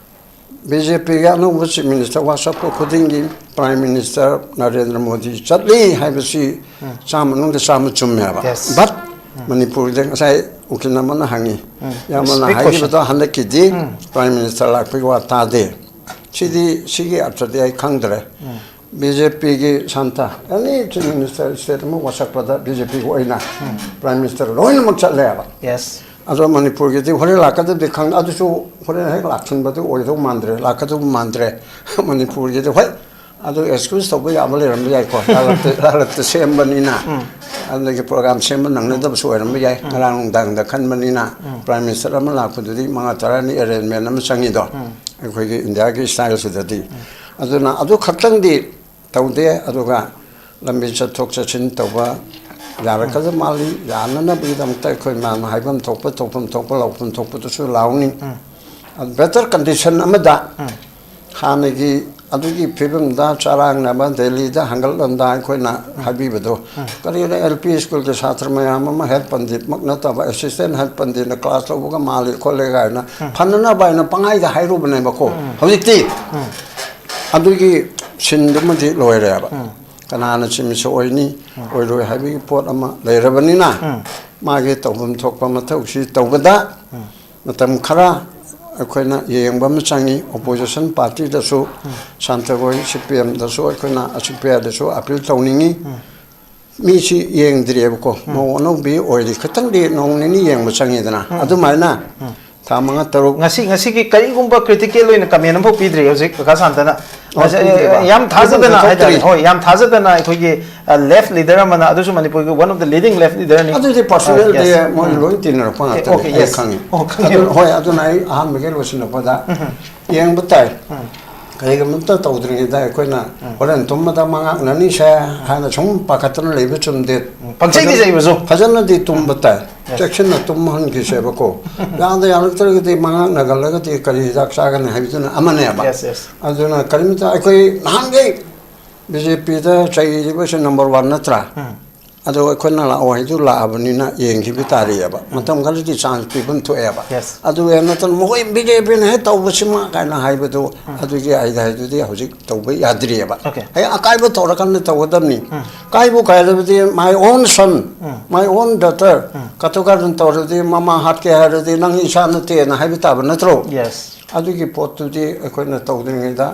ꯕꯤ ꯖꯦ ꯄꯤꯒꯤ ꯑꯅꯧꯕ ꯆꯤꯐ ꯃꯤꯅꯤꯁꯇꯔ ꯋꯥꯁꯛꯄ ꯈꯨꯗꯤꯡꯒꯤ ꯄ꯭ꯔꯥꯏꯝ ꯃꯤꯅꯤꯁꯇꯔ ꯅꯔꯦꯟꯗ꯭ꯔ ꯃꯣꯗꯤ ꯆꯠꯂꯤ ꯍꯥꯏꯕꯁꯤ ꯆꯥꯝꯃ ꯃꯅꯨꯡꯗ ꯆꯥꯝꯃ ꯆꯨꯝꯃꯦꯕ꯫ But ꯃꯅꯤꯄꯨꯔꯗ ꯉꯁꯥꯏ ꯎꯀꯤꯜ ꯑꯃꯅ ꯍꯪꯉꯤ, ꯌꯥꯝꯅ ꯍꯥꯏꯈꯤꯕꯗꯣ ꯍꯟꯗꯛꯀꯤꯗꯤ ꯄ꯭ꯔꯥꯏꯝ ꯃꯤꯅꯤꯁꯇꯔ ꯂꯥꯛꯄꯒꯤ ꯋꯥ ꯇꯥꯗꯦ꯫ ꯁꯤꯗꯤ, ꯁꯤꯒꯤ ꯑꯔꯊꯗꯤ ꯑꯩ ꯈꯪꯗ꯭ꯔꯦ꯫ ꯕꯤ ꯖꯦ ꯄꯤꯒꯤ ꯁꯥꯟꯇ ꯑꯦꯅꯤ ꯆꯤꯐ ꯃꯤꯅꯤꯁꯇꯔ ꯁ꯭ꯇꯦꯠ ꯑꯃ ꯋꯥꯁꯛꯄꯗ ꯕꯤ ꯖꯦ ꯄꯤꯒꯤ ꯑꯣꯏꯅ ꯄ꯭ꯔꯥꯏꯝ ꯃꯤꯅꯤꯁꯇꯔ ꯂꯣꯏꯅꯃꯛ ꯆꯠꯂꯦꯕ꯫ ꯑꯗꯣ ꯃꯅꯤꯄꯨꯔꯒꯤꯗꯤ ꯍꯣꯔꯦꯟ ꯂꯥꯛꯀꯗꯕꯗꯤ ꯈꯪ-, ꯑꯗꯨꯁꯨ ꯍꯣꯔꯦꯟ ꯍꯦꯛ ꯂꯥꯛꯁꯤꯟꯕꯗꯤ ꯑꯣꯏꯗꯧ ꯃꯥꯟꯗ꯭ꯔꯦ, ꯂꯥꯛꯀꯗꯧꯕ ꯃꯥꯟꯗ꯭ꯔꯦ꯫ ꯃꯅꯤꯄꯨꯔꯒꯤꯗꯤ ꯍꯣꯏ, ꯑꯗꯨ ꯑꯦꯛꯁꯀ꯭ꯌꯨꯁ ꯇꯧꯕ ꯌꯥꯕ ꯂꯩꯔꯝꯕ ꯌꯥꯏꯀꯣ, ꯂꯥꯜꯂꯛꯇ, ꯂꯥꯜꯂꯛꯇ ꯁꯦꯝꯕꯅꯤꯅ꯫ ꯑꯗꯒꯤ ꯄ꯭ꯔꯣꯒ꯭ꯔꯥꯝ ꯁꯦꯝꯕ ꯅꯪꯅꯗꯕꯁꯨ ꯑꯣꯏꯔꯝꯕ ꯌꯥꯏ꯫ ꯉꯔꯥꯡ ꯅꯨꯡꯗꯥꯡꯗ ꯈꯟꯕꯅꯤꯅ ꯄ꯭ꯔꯥꯏꯝ ꯃꯤꯅꯤꯁꯇꯔ ꯑꯃ ꯂꯥꯛꯄꯗꯨꯗꯤ ꯃꯉꯥ ꯇꯔꯥꯅꯤ ꯑꯦꯔꯦꯟꯖꯃꯦꯟ ꯑꯃ ꯆꯪꯉꯤꯗꯣ, ꯑꯩꯈꯣꯏꯒꯤ ꯏꯟꯗꯤꯌꯥꯒꯤ ꯁ꯭ꯇꯥꯏꯜꯁꯤꯗꯗꯤ꯫ ꯑꯗꯨꯅ ꯑꯗꯨ ꯈꯛꯇꯪꯗꯤ ꯇꯧꯗꯦ꯫ ꯑꯗꯨꯒ ꯂꯝꯕꯤ ꯆꯠꯊꯣꯛ ꯆꯠꯁꯤꯟ ꯇꯧꯕ ꯌꯥꯔꯛꯀꯗꯕ ꯃꯥꯜꯂꯤ꯫ ꯌꯥꯅꯅꯕꯒꯤꯗꯃꯛꯇ ꯑꯩꯈꯣꯏ ꯃꯌꯥꯝꯅ ꯍꯥꯏꯐꯝ ꯊꯣꯛꯄ, ꯊꯣꯛꯐꯝ ꯊꯣꯛꯄ, ꯂꯧꯐꯝ ꯊꯣꯛꯄꯗꯨꯁꯨ ꯂꯥꯎꯅꯤ꯫ ꯑꯗꯨ ꯕꯦꯇꯔ ꯀꯟꯗꯤꯁꯟ ꯑꯃꯗ ꯍꯥꯟꯅꯒꯤ ꯑꯗꯨꯒꯤ ꯐꯤꯕꯝꯗ ꯆꯔꯥꯡꯅꯕ ꯗꯦꯜꯂꯤꯗ ꯍꯟꯒꯠꯂꯝꯗꯥ ꯑꯩꯈꯣꯏꯅ ꯍꯥꯏꯕꯤꯕꯗꯣ, ꯀꯔꯤꯅꯣ, ꯑꯦꯜ ꯄꯤ ꯁ꯭ꯀꯨꯜꯒꯤ ꯁꯥꯇ꯭ꯔ ꯃꯌꯥꯝ ꯑꯃ ꯍꯦꯗ ꯄꯟꯗꯤꯠꯃꯛ ꯅꯠꯇꯕ ꯑꯦꯁꯤꯁꯇꯦꯟ ꯍꯦꯗ ꯄꯟꯗꯤꯠꯅ ꯀ꯭ꯂꯥꯁ ꯂꯧꯕꯒ ꯃꯥꯜꯂꯤ ꯈꯣꯠꯂꯦ ꯀꯥꯏꯅ ꯐꯅꯅꯕ ꯍꯥꯏꯅ ꯄꯪꯍꯥꯏꯗ ꯍꯥꯏꯔꯨꯕꯅꯦꯕꯀꯣ꯫ ꯍꯧꯖꯤꯛꯇꯤ ꯑꯗꯨꯒꯤ ꯁꯤꯟꯗꯨꯃꯗꯤ ꯂꯣꯏꯔꯦꯕ꯫ ꯀꯅꯥꯅ ꯆꯤꯃꯤꯁ ꯑꯣꯏꯅꯤ, ꯑꯣꯏꯔꯣꯏ ꯍꯥꯏꯕꯒꯤ ꯄꯣꯠ ꯑꯃ ꯂꯩꯔꯕꯅꯤꯅ, ꯃꯥꯒꯤ ꯇꯧꯐꯝ ꯊꯣꯛꯄ ꯃꯊꯧꯁꯤ ꯇꯧꯕꯗ ꯃꯇꯝ ꯈꯔ ꯑꯩꯈꯣꯏꯅ ꯌꯦꯡꯕ ꯑꯃ ꯆꯪꯉꯤ꯫ ꯑꯣꯄꯣꯖꯤꯁꯟ ꯄꯥꯔꯇꯤꯗꯁꯨ, ꯁꯥꯟꯇꯒꯣꯏ ꯁꯤ ꯄꯤ ꯑꯦꯝꯗꯁꯨ ꯑꯩꯈꯣꯏꯅ, ꯁꯤ ꯄꯤ ꯑꯥꯏꯗꯁꯨ ꯑꯄꯤꯜ ꯇꯧꯅꯤꯡꯉꯤ꯫ ꯃꯤꯁꯤ ꯌꯦꯡꯗ꯭ꯔꯤꯑꯕꯀꯣ, ꯃꯧ ꯑꯅꯧꯕꯤ ꯑꯣꯏꯔꯤ, ꯈꯤꯇꯪꯗꯤ ꯅꯣꯡ ꯅꯤꯅꯤ ꯌꯦꯡꯕ ꯆꯪꯉꯤꯗꯅ꯫ ꯑꯗꯨꯃꯥꯏꯅ ꯊꯥ ꯃꯉꯥ ꯇꯔꯨꯛ ꯉꯁꯤ, ꯉꯁꯤꯒꯤ ꯀꯔꯤꯒꯨꯝꯕ ꯀ꯭ꯔꯤꯇꯤꯀꯦꯜ ꯑꯣꯏꯅ ꯀꯃꯦꯟ ꯑꯃꯐꯥꯎ ꯄꯤꯗ꯭ꯔꯤ ꯍꯧꯖꯤꯛ ꯀꯀꯥ ꯁꯥꯟꯇꯅ꯫ ꯑꯣ, ꯉꯁꯤ, ꯄꯤꯗ꯭ꯔꯤꯕ? ꯌꯥꯝ ꯊꯥꯖꯗꯅ ꯄꯤꯕ ꯍꯥꯏꯇꯥꯔꯦ꯫ ꯊꯣꯛꯇ꯭ꯔꯤ꯫ ꯍꯣꯏ, ꯌꯥꯝ ꯊꯥꯖꯗꯅ ꯑꯩꯈꯣꯏꯒꯤ, ꯑ, ꯂꯦꯐ ꯂꯤꯗꯔ ꯑꯃꯅ, ꯑꯗꯨꯁꯨ ꯃꯅꯤꯄꯨꯔꯒꯤ one of the leading left leader ꯅꯤ꯫ ꯑꯗꯨꯗꯤ ꯄꯥꯔꯁꯣꯅꯦꯜꯗꯤ ꯑ, yes꯫ ꯃꯣꯏ ꯎꯝ꯫ ꯂꯣꯏ ꯇꯤꯟꯅꯔꯛꯄ ꯑꯦ, ꯉꯥꯛꯇꯅꯤ, okay, ꯑꯩ yes꯫ ꯈꯪꯉꯤ꯫ ꯑꯣ, ꯈꯪꯉꯦ꯫ ꯑꯗꯨ, ꯍꯣꯏ, ꯑꯗꯨꯅ ꯑꯩ ꯑꯍꯥꯟꯕꯒꯤ ꯂꯣꯏꯁꯤꯜꯂꯛꯄꯗ ꯌꯦꯡꯕ ꯇꯥꯏ꯫ ꯀꯩꯒꯨꯝꯕ ꯑꯝꯇ ꯇꯧꯗ꯭ꯔꯤꯉꯩꯗ ꯑꯩꯈꯣꯏꯅ ꯍꯣꯔꯦꯟ ꯇꯨꯝꯕꯗ ꯃꯉꯥꯛꯅꯅꯤꯁꯦ ꯍꯥꯏꯅ ꯁꯨꯝ ꯄꯥꯈꯠꯇꯅ ꯂꯩꯕ ꯆꯨꯝꯗꯦ꯫ ꯄꯪꯆꯩꯗꯤ ꯆꯩꯕꯁꯨ꯫ ꯐꯖꯅꯗꯤ ꯇꯨꯝꯕ ꯇꯥꯏ꯫ ꯆꯦꯛꯁꯤꯟꯅ ꯇꯨꯝꯍꯟꯈꯤꯁꯦꯕꯀꯣ꯫ ꯌꯥꯗ ꯌꯥꯔꯛꯇ꯭ꯔꯒꯗꯤ ꯃꯉꯥꯛ ꯅꯥꯒꯜꯂꯒꯗꯤ ꯀꯔꯤ ꯍꯤꯗꯥꯛ ꯆꯥꯒꯅꯤ ꯍꯥꯏꯕꯗꯨꯅ ꯑꯃꯅꯦꯕ꯫ Yes, yes. ꯑꯗꯨꯅ ꯀꯔꯤꯝꯇ ꯑꯩꯈꯣꯏ ꯅꯍꯥꯟꯈꯩ ꯕꯤ ꯖꯦ ꯄꯤꯗ ꯆꯩꯔꯤꯕꯁꯦ number one ꯅꯠꯇ꯭ꯔꯥ? ꯑꯗꯣ ꯑꯩꯈꯣꯏꯅ ꯂꯥꯛꯑꯣ ꯍꯥꯏꯗꯨ ꯂꯥꯛꯑꯕꯅꯤꯅ ꯌꯦꯡꯈꯤꯕ ꯇꯥꯔꯤꯑꯕ꯫ ꯃꯇꯝ ꯈꯔꯗꯤ chance ꯄꯤꯐꯝ ꯊꯣꯛꯑꯦꯕ꯫ Yes. ꯑꯗꯨ ꯅꯠꯇꯅ ꯃꯈꯣꯏ ꯕꯤ ꯖꯦ ꯄꯤꯅ ꯍꯦꯛ ꯇꯧꯕꯁꯤꯃ ꯀꯥꯏꯅ ꯍꯥꯏꯕꯗꯨ ꯑꯗꯨꯒꯤ idea ꯗꯨꯗꯤ ꯍꯧꯖꯤꯛ ꯇꯧꯕ ꯌꯥꯗ꯭ꯔꯤꯑꯕ꯫ Okay. ꯍꯌꯦꯡ ꯑꯀꯥꯏꯕ ꯇꯧꯔꯀꯥꯟꯗ ꯇꯧꯒꯗꯕꯅꯤ꯫ ꯀꯥꯏꯕꯨ ꯀꯥꯏꯔꯕꯗꯤ my own son, my own daughter, ꯀꯇꯨꯀꯥꯔꯟ ꯇꯧꯔꯗꯤ ꯃꯃꯥ ꯍꯥꯠꯀꯦ ꯍꯥꯏꯔꯗꯤ ꯅꯪ ꯏꯆꯥ ꯅꯠꯇꯦꯅ ꯍꯥꯏꯕ ꯇꯥꯕ ꯅꯠꯇ꯭ꯔꯣ? Yes. ꯑꯗꯨꯒꯤ ꯄꯣꯠꯇꯨꯗꯤ ꯑꯩꯈꯣꯏꯅ ꯇꯧꯗ꯭ꯔꯤꯉꯩꯗ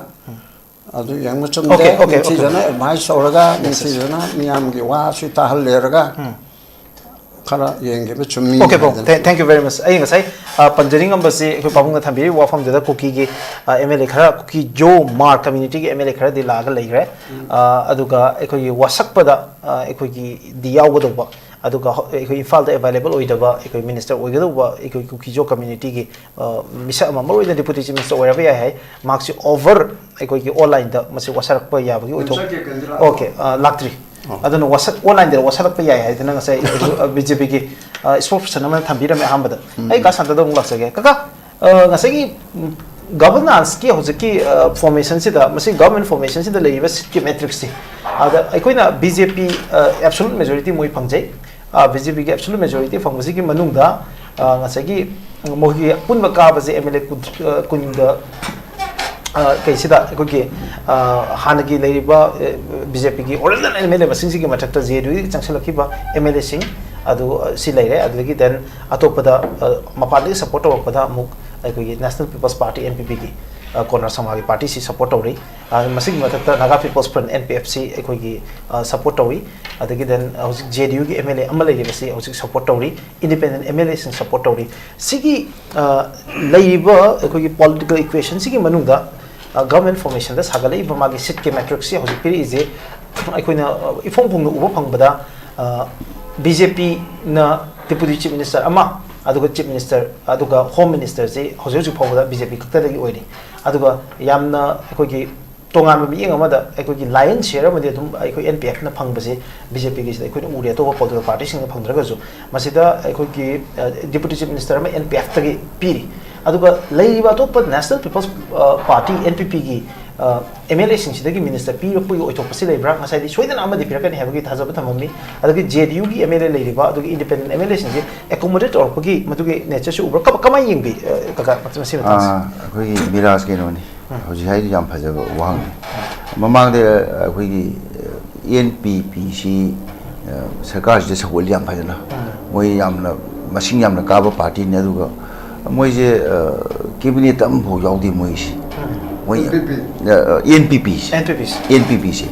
ꯑꯗꯨ ꯌꯦꯡꯕ ꯆꯨꯝꯗꯦ꯫ Okay, okay, okay. ꯅꯤꯡꯊꯤꯖꯅ advice ꯇꯧꯔꯒ ꯅꯤꯡꯊꯤꯖꯅ ꯃꯤꯌꯥꯝꯒꯤ ꯋꯥꯁꯤ ꯇꯥꯍꯜꯂꯦꯔꯒ ꯈꯔ ꯌꯦꯡꯈꯤꯕ ꯆꯨꯝꯃꯤ Okay, ꯄꯥꯕꯨꯡ, ꯍꯥꯏꯗꯅ꯫ Thank, thank you very much. ꯑꯩ ꯉꯁꯥꯏ ꯑ, ꯄꯟꯖꯅꯤꯡꯉꯝꯕꯁꯤ ꯑꯩꯈꯣꯏ ꯄꯥꯕꯨꯡꯅ ꯊꯝꯕꯤꯔꯤꯕ ꯋꯥꯐꯝꯗꯨꯗ ꯀꯨꯀꯤꯒꯤ ꯑꯦꯝ ꯑꯦꯜ ꯑꯦ ꯈꯔ, ꯀꯨꯀꯤ ꯖꯣ ꯃꯥꯔ ꯀꯝꯃ꯭ꯌꯨꯅꯤꯇꯤꯒꯤ ꯑꯦꯝ ꯑꯦꯜ ꯑꯦ ꯈꯔꯗꯤ ꯂꯥꯛꯑꯒ ꯂꯩꯈ꯭ꯔꯦ꯫ ꯑ, ꯑꯗꯨꯒ ꯑꯩꯈꯣꯏꯒꯤ ꯋꯥꯁꯛꯄꯗ ꯑ, ꯑꯩꯈꯣꯏꯒꯤꯗꯤ ꯌꯥꯎꯒꯗꯧꯕ, ꯑꯗꯨꯒ ꯍꯧ-, ꯑꯩꯈꯣꯏ ꯏꯝꯐꯥꯜꯗ available ꯑꯣꯏꯗꯕ ꯑꯩꯈꯣꯏ ꯃꯤꯅꯤꯁꯇꯔ ꯑꯣꯏꯒꯗꯧꯕ ꯑꯩꯈꯣꯏ ꯀꯨꯀꯤ ꯖꯣ ꯀꯝꯃ꯭ꯌꯨꯅꯤꯇꯤꯒꯤ ꯑ, ꯃꯤꯁꯛ ꯑꯃ, ꯃꯔꯨꯑꯣꯏꯅ ꯗꯤꯄꯨꯇꯤ ꯆꯤꯐ ꯃꯤꯅꯤꯁꯇꯔ ꯑꯣꯏꯔꯕ ꯌꯥꯏ ꯍꯥꯏ, ꯃꯍꯥꯛꯁꯤ ꯑꯣꯚꯔ ꯑꯩꯈꯣꯏꯒꯤ ꯑꯣꯟꯂꯥꯏꯟꯗ ꯃꯁꯤ ꯋꯥꯁꯛꯄ ꯌꯥꯕꯒꯤ ꯑꯣꯏꯊꯣꯛ ꯆꯠꯈꯤꯕ ꯀꯦꯟꯗ꯭ꯔ ꯑꯣꯀꯦ, ꯑ, ꯂꯥꯛꯇ꯭ꯔꯤ꯫ ꯑꯗꯨꯅ ꯋꯥꯁꯛ ꯑꯣꯟꯂꯥꯏꯟꯗ ꯋꯥꯁꯛꯂꯛꯄ ꯌꯥꯏ ꯍꯥꯏꯗꯅ ꯉꯁꯥꯏ ꯕꯤ ꯖꯦ ꯄꯤꯒꯤ ꯏꯁꯄꯣꯛꯁ ꯄꯔꯁꯟ ꯑꯃꯅ ꯊꯝꯕꯤꯔꯝꯃꯦ ꯑꯍꯥꯟꯕꯗ꯫ ꯑꯩ ꯀꯥ ꯁꯥꯟꯇꯗ ꯑꯃꯨꯛ ꯂꯥꯛꯆꯒꯦ꯫ ꯀꯀꯥ, ꯑ, ꯉꯁꯥꯏꯒꯤ ꯎꯝ, ꯒꯚꯔꯅꯥꯟꯁꯀꯤ ꯍꯧꯖꯤꯛꯀꯤ ꯐꯣꯔꯃꯦꯁꯟꯁꯤꯗ, ꯃꯁꯤ ꯒꯚꯔꯟꯃꯦꯟ ꯐꯣꯔꯃꯦꯁꯟꯁꯤꯗ ꯂꯩꯔꯤꯕ ꯁꯤꯠꯀꯤ ꯃꯦꯇ꯭ꯔꯤꯛꯁꯁꯤ, ꯑꯗ ꯑꯩꯈꯣꯏꯅ ꯕꯤ ꯖꯦ ꯄꯤ ꯑꯦꯕꯁꯣꯂꯨꯠ ꯃꯦꯖꯣꯔꯤꯇꯤ ꯃꯣꯏ ꯐꯪꯖꯩ꯫ ꯕꯤ ꯖꯦ ꯄꯤꯒꯤ ꯑꯦꯕꯁꯣꯂꯨꯠ ꯃꯦꯖꯣꯔꯤꯇꯤ ꯐꯪꯕꯁꯤꯒꯤ ꯃꯅꯨꯡꯗ ꯑ, ꯉꯁꯥꯏꯒꯤ ꯃꯣꯏꯒꯤ ꯑꯄꯨꯟꯕ ꯀꯥꯕꯁꯦ ꯑꯦꯝ ꯑꯦꯜ ꯑꯦ ꯀꯨꯟꯒ ꯑ, ꯀꯩꯁꯤꯗ ꯑꯩꯈꯣꯏꯒꯤ, ꯑ, ꯍꯥꯟꯅꯒꯤ ꯂꯩꯔꯤꯕ ꯕꯤ ꯖꯦ ꯄꯤꯒꯤ ꯑꯣꯔꯤꯖꯤꯅꯦꯜ ꯑꯦꯝ ꯑꯦꯜ ꯑꯦ ꯃꯁꯤꯡꯁꯤꯒꯤ ꯃꯊꯛꯇ ꯖꯦ ꯗꯤ ꯌꯨꯗꯒꯤ ꯆꯪꯁꯤꯜꯂꯛꯈꯤꯕ ꯑꯦꯝ ꯑꯦꯜ ꯑꯦꯁꯤꯡ ꯑꯗꯨ, ꯑ, ꯁꯤ ꯂꯩꯔꯦ꯫ ꯑꯗꯨꯗꯒꯤ ꯗꯦꯟ ꯑꯇꯣꯞꯄꯗ, ꯑ, ꯃꯄꯥꯟꯗꯒꯤ ꯁꯄꯣꯔꯠ ꯇꯧꯔꯛꯄꯗ ꯑꯃꯨꯛ ꯑꯩꯈꯣꯏꯒꯤ national people's party, N P ꯄꯤꯒꯤ, ꯑ, ꯀꯣꯅꯔ ꯁꯃꯥꯖꯒꯤ ꯄꯥꯔꯇꯤꯁꯤ ꯁꯄꯣꯔꯠ ꯇꯧꯔꯤ꯫ ꯑ, ꯃꯁꯤꯒꯤ ꯃꯊꯛꯇ Naga people's front, N P F ꯁꯤ, ꯑꯩꯈꯣꯏꯒꯤ, ꯑ, ꯁꯄꯣꯔꯠ ꯇꯧꯔꯤ꯫ ꯑꯗꯒꯤ ꯗꯦꯟ ꯍꯧꯖꯤꯛ ꯖꯦ ꯗꯤ ꯌꯨꯒꯤ ꯑꯦꯝ ꯑꯦꯜ ꯑꯦ ꯑꯃ ꯂꯩꯔꯤꯕꯁꯤ ꯍꯧꯖꯤꯛ ꯁꯄꯣꯔꯠ ꯇꯧꯔꯤ꯫ ꯏꯟꯗꯤꯄꯦꯟꯗꯦꯟ ꯑꯦꯝ ꯑꯦꯜ ꯑꯦꯁꯤꯡ ꯁꯄꯣꯔꯠ ꯇꯧꯔꯤ꯫ ꯁꯤꯒꯤ, ꯑ, ꯂꯩꯔꯤꯕ ꯑꯩꯈꯣꯏꯒꯤ ꯄꯣꯂꯤꯇꯤꯀꯦꯜ ꯏꯀ꯭ꯋꯦꯁꯟꯁꯤꯒꯤ ꯃꯅꯨꯡꯗ, ꯑ, ꯒꯚꯔꯟꯃꯦꯟ ꯐꯣꯔꯃꯦꯁꯟꯗ ꯁꯥꯒꯠꯂꯛꯏꯕ ꯃꯥꯒꯤ ꯁꯤꯠꯀꯤ ꯃꯦꯇ꯭ꯔꯤꯛꯁꯁꯤ ꯍꯧꯖꯤꯛ ꯄꯤꯔꯛꯏꯁꯦ, ꯑꯩꯈꯣꯏꯅ, ꯑ, ꯏꯐꯣꯡ ꯐꯣꯡꯅ ꯎꯕ ꯐꯪꯕꯗ, ꯑ, ꯕꯤ ꯖꯦ ꯄꯤꯅ ꯗꯤꯄꯨꯇꯤ ꯆꯤꯐ ꯃꯤꯅꯤꯁꯇꯔ ꯑꯃ, ꯑꯗꯨꯒ ꯆꯤꯐ ꯃꯤꯅꯤꯁꯇꯔ, ꯑꯗꯨꯒ ꯍꯣꯝ ꯃꯤꯅꯤꯁꯇꯔꯁꯤ ꯍꯧꯖꯤꯛ ꯍꯧꯖꯤꯛ ꯐꯥꯎꯕꯗ ꯕꯤ ꯖꯦ ꯄꯤ ꯈꯛꯇꯗꯒꯤ ꯑꯣꯏꯔꯤ꯫ ꯑꯗꯨꯒ ꯌꯥꯝꯅ ꯑꯩꯈꯣꯏꯒꯤ ꯇꯣꯉꯥꯟꯕ ꯃꯤꯠꯌꯦꯡ ꯑꯃꯗ ꯑꯩꯈꯣꯏꯒꯤ ꯂꯥꯏꯌꯟ ꯁꯤꯌꯔ ꯑꯃꯗꯤ ꯑꯗꯨꯝ ꯑꯩꯈꯣꯏ ꯑꯦꯟ ꯄꯤ ꯑꯦꯐꯅ ꯐꯪꯕꯁꯦ ꯕꯤ ꯖꯦ ꯄꯤꯒꯤꯁꯤꯗ ꯑꯩꯈꯣꯏꯅ ꯎꯔꯦ, ꯑꯇꯣꯞꯄ ꯄꯣꯂꯤꯇꯤꯀꯦꯜ ꯄꯥꯔꯇꯤꯁꯤꯡꯅ ꯐꯪꯗ꯭ꯔꯒꯁꯨ꯫ ꯃꯁꯤꯗ ꯑꯩꯈꯣꯏꯒꯤ ꯗꯤꯄꯨꯇꯤ ꯆꯤꯐ ꯃꯤꯅꯤꯁꯇꯔ ꯑꯃ ꯑꯦꯟ ꯄꯤ ꯑꯦꯐꯇꯒꯤ ꯄꯤꯔꯤ꯫ ꯑꯗꯨꯒ ꯂꯩꯔꯤꯕ ꯑꯇꯣꯞꯄ national people's party, N P ꯄꯤꯒꯤ ꯑꯦꯝ ꯑꯦꯜ ꯑꯦꯁꯤꯡꯁꯤꯗꯒꯤ ꯃꯤꯅꯤꯁꯇꯔ ꯄꯤꯔꯛꯄꯒꯤ ꯑꯣꯏꯊꯣꯛꯄꯁꯤ ꯂꯩꯕ꯭ꯔꯥ? ꯉꯁꯥꯏꯗꯤ ꯁꯣꯏꯗꯅ ꯑꯃꯗꯤ ꯄꯤꯔꯛꯀꯅꯤ ꯍꯥꯏꯕꯒꯤ ꯊꯥꯖꯕ ꯊꯝꯃꯝꯃꯤ꯫ ꯑꯗꯒꯤ ꯖꯦ ꯗꯤ ꯌꯨꯒꯤ ꯑꯦꯝ ꯑꯦꯜ ꯑꯦ ꯂꯩꯔꯤꯕ ꯑꯗꯨꯒ ꯏꯟꯗꯤꯄꯦꯟꯗꯦꯟ ꯑꯦꯝ ꯑꯦꯜ ꯑꯦꯁꯤꯡꯁꯦ ꯑꯦꯀꯣꯃꯣꯗꯦꯠ ꯇꯧꯔꯛꯄꯒꯤ ꯃꯗꯨꯒꯤ ꯅꯦꯆꯔꯁꯤ ꯎꯕ꯭ꯔꯥ? ꯀ- ꯀꯃꯥꯏꯅ ꯌꯦꯡꯕꯤ, ꯑ, ꯀꯀꯥ, ꯃꯁꯤ ꯃꯇꯥꯡꯁꯦ? ꯑꯥ, ꯑꯩꯈꯣꯏꯒꯤ ꯕꯤꯔꯥꯖ ꯀꯩꯅꯣꯅꯤ, ꯍꯧꯖꯤꯛ ꯍꯥꯏꯗꯨ ꯌꯥꯝ ꯐꯖꯕ ꯋꯥꯍꯪꯅꯤ꯫ ꯃꯃꯥꯡꯗ ꯑꯩꯈꯣꯏꯒꯤ ꯑꯦꯟ ꯄꯤ ꯄꯤꯁꯤ ꯁꯔꯀꯥꯔꯁꯤꯗ ꯁꯧꯒꯠꯂꯤ ꯌꯥꯝ ꯐꯖꯅ꯫ ꯃꯣꯏ ꯌꯥꯝꯅ ꯃꯁꯤꯡ ꯌꯥꯝꯅ ꯀꯥꯕ ꯄꯥꯔꯇꯤꯅꯤ꯫ ꯑꯗꯨꯒ ꯃꯣꯏꯁꯦ ꯀꯦꯕꯤꯅꯦꯠꯇ ꯑꯃꯐꯥꯎ ꯌꯥꯎꯗꯦ ꯃꯣꯏꯁꯤ꯫ ꯃꯣꯏ NPP꯫ ꯑꯦꯟ ꯄꯤ ꯄꯤꯁꯦ, ꯑꯦꯟ ꯄꯤ ꯄꯤꯁꯦ꯫ ꯑꯦꯟ ꯄꯤ ꯄꯤꯁꯦ꯫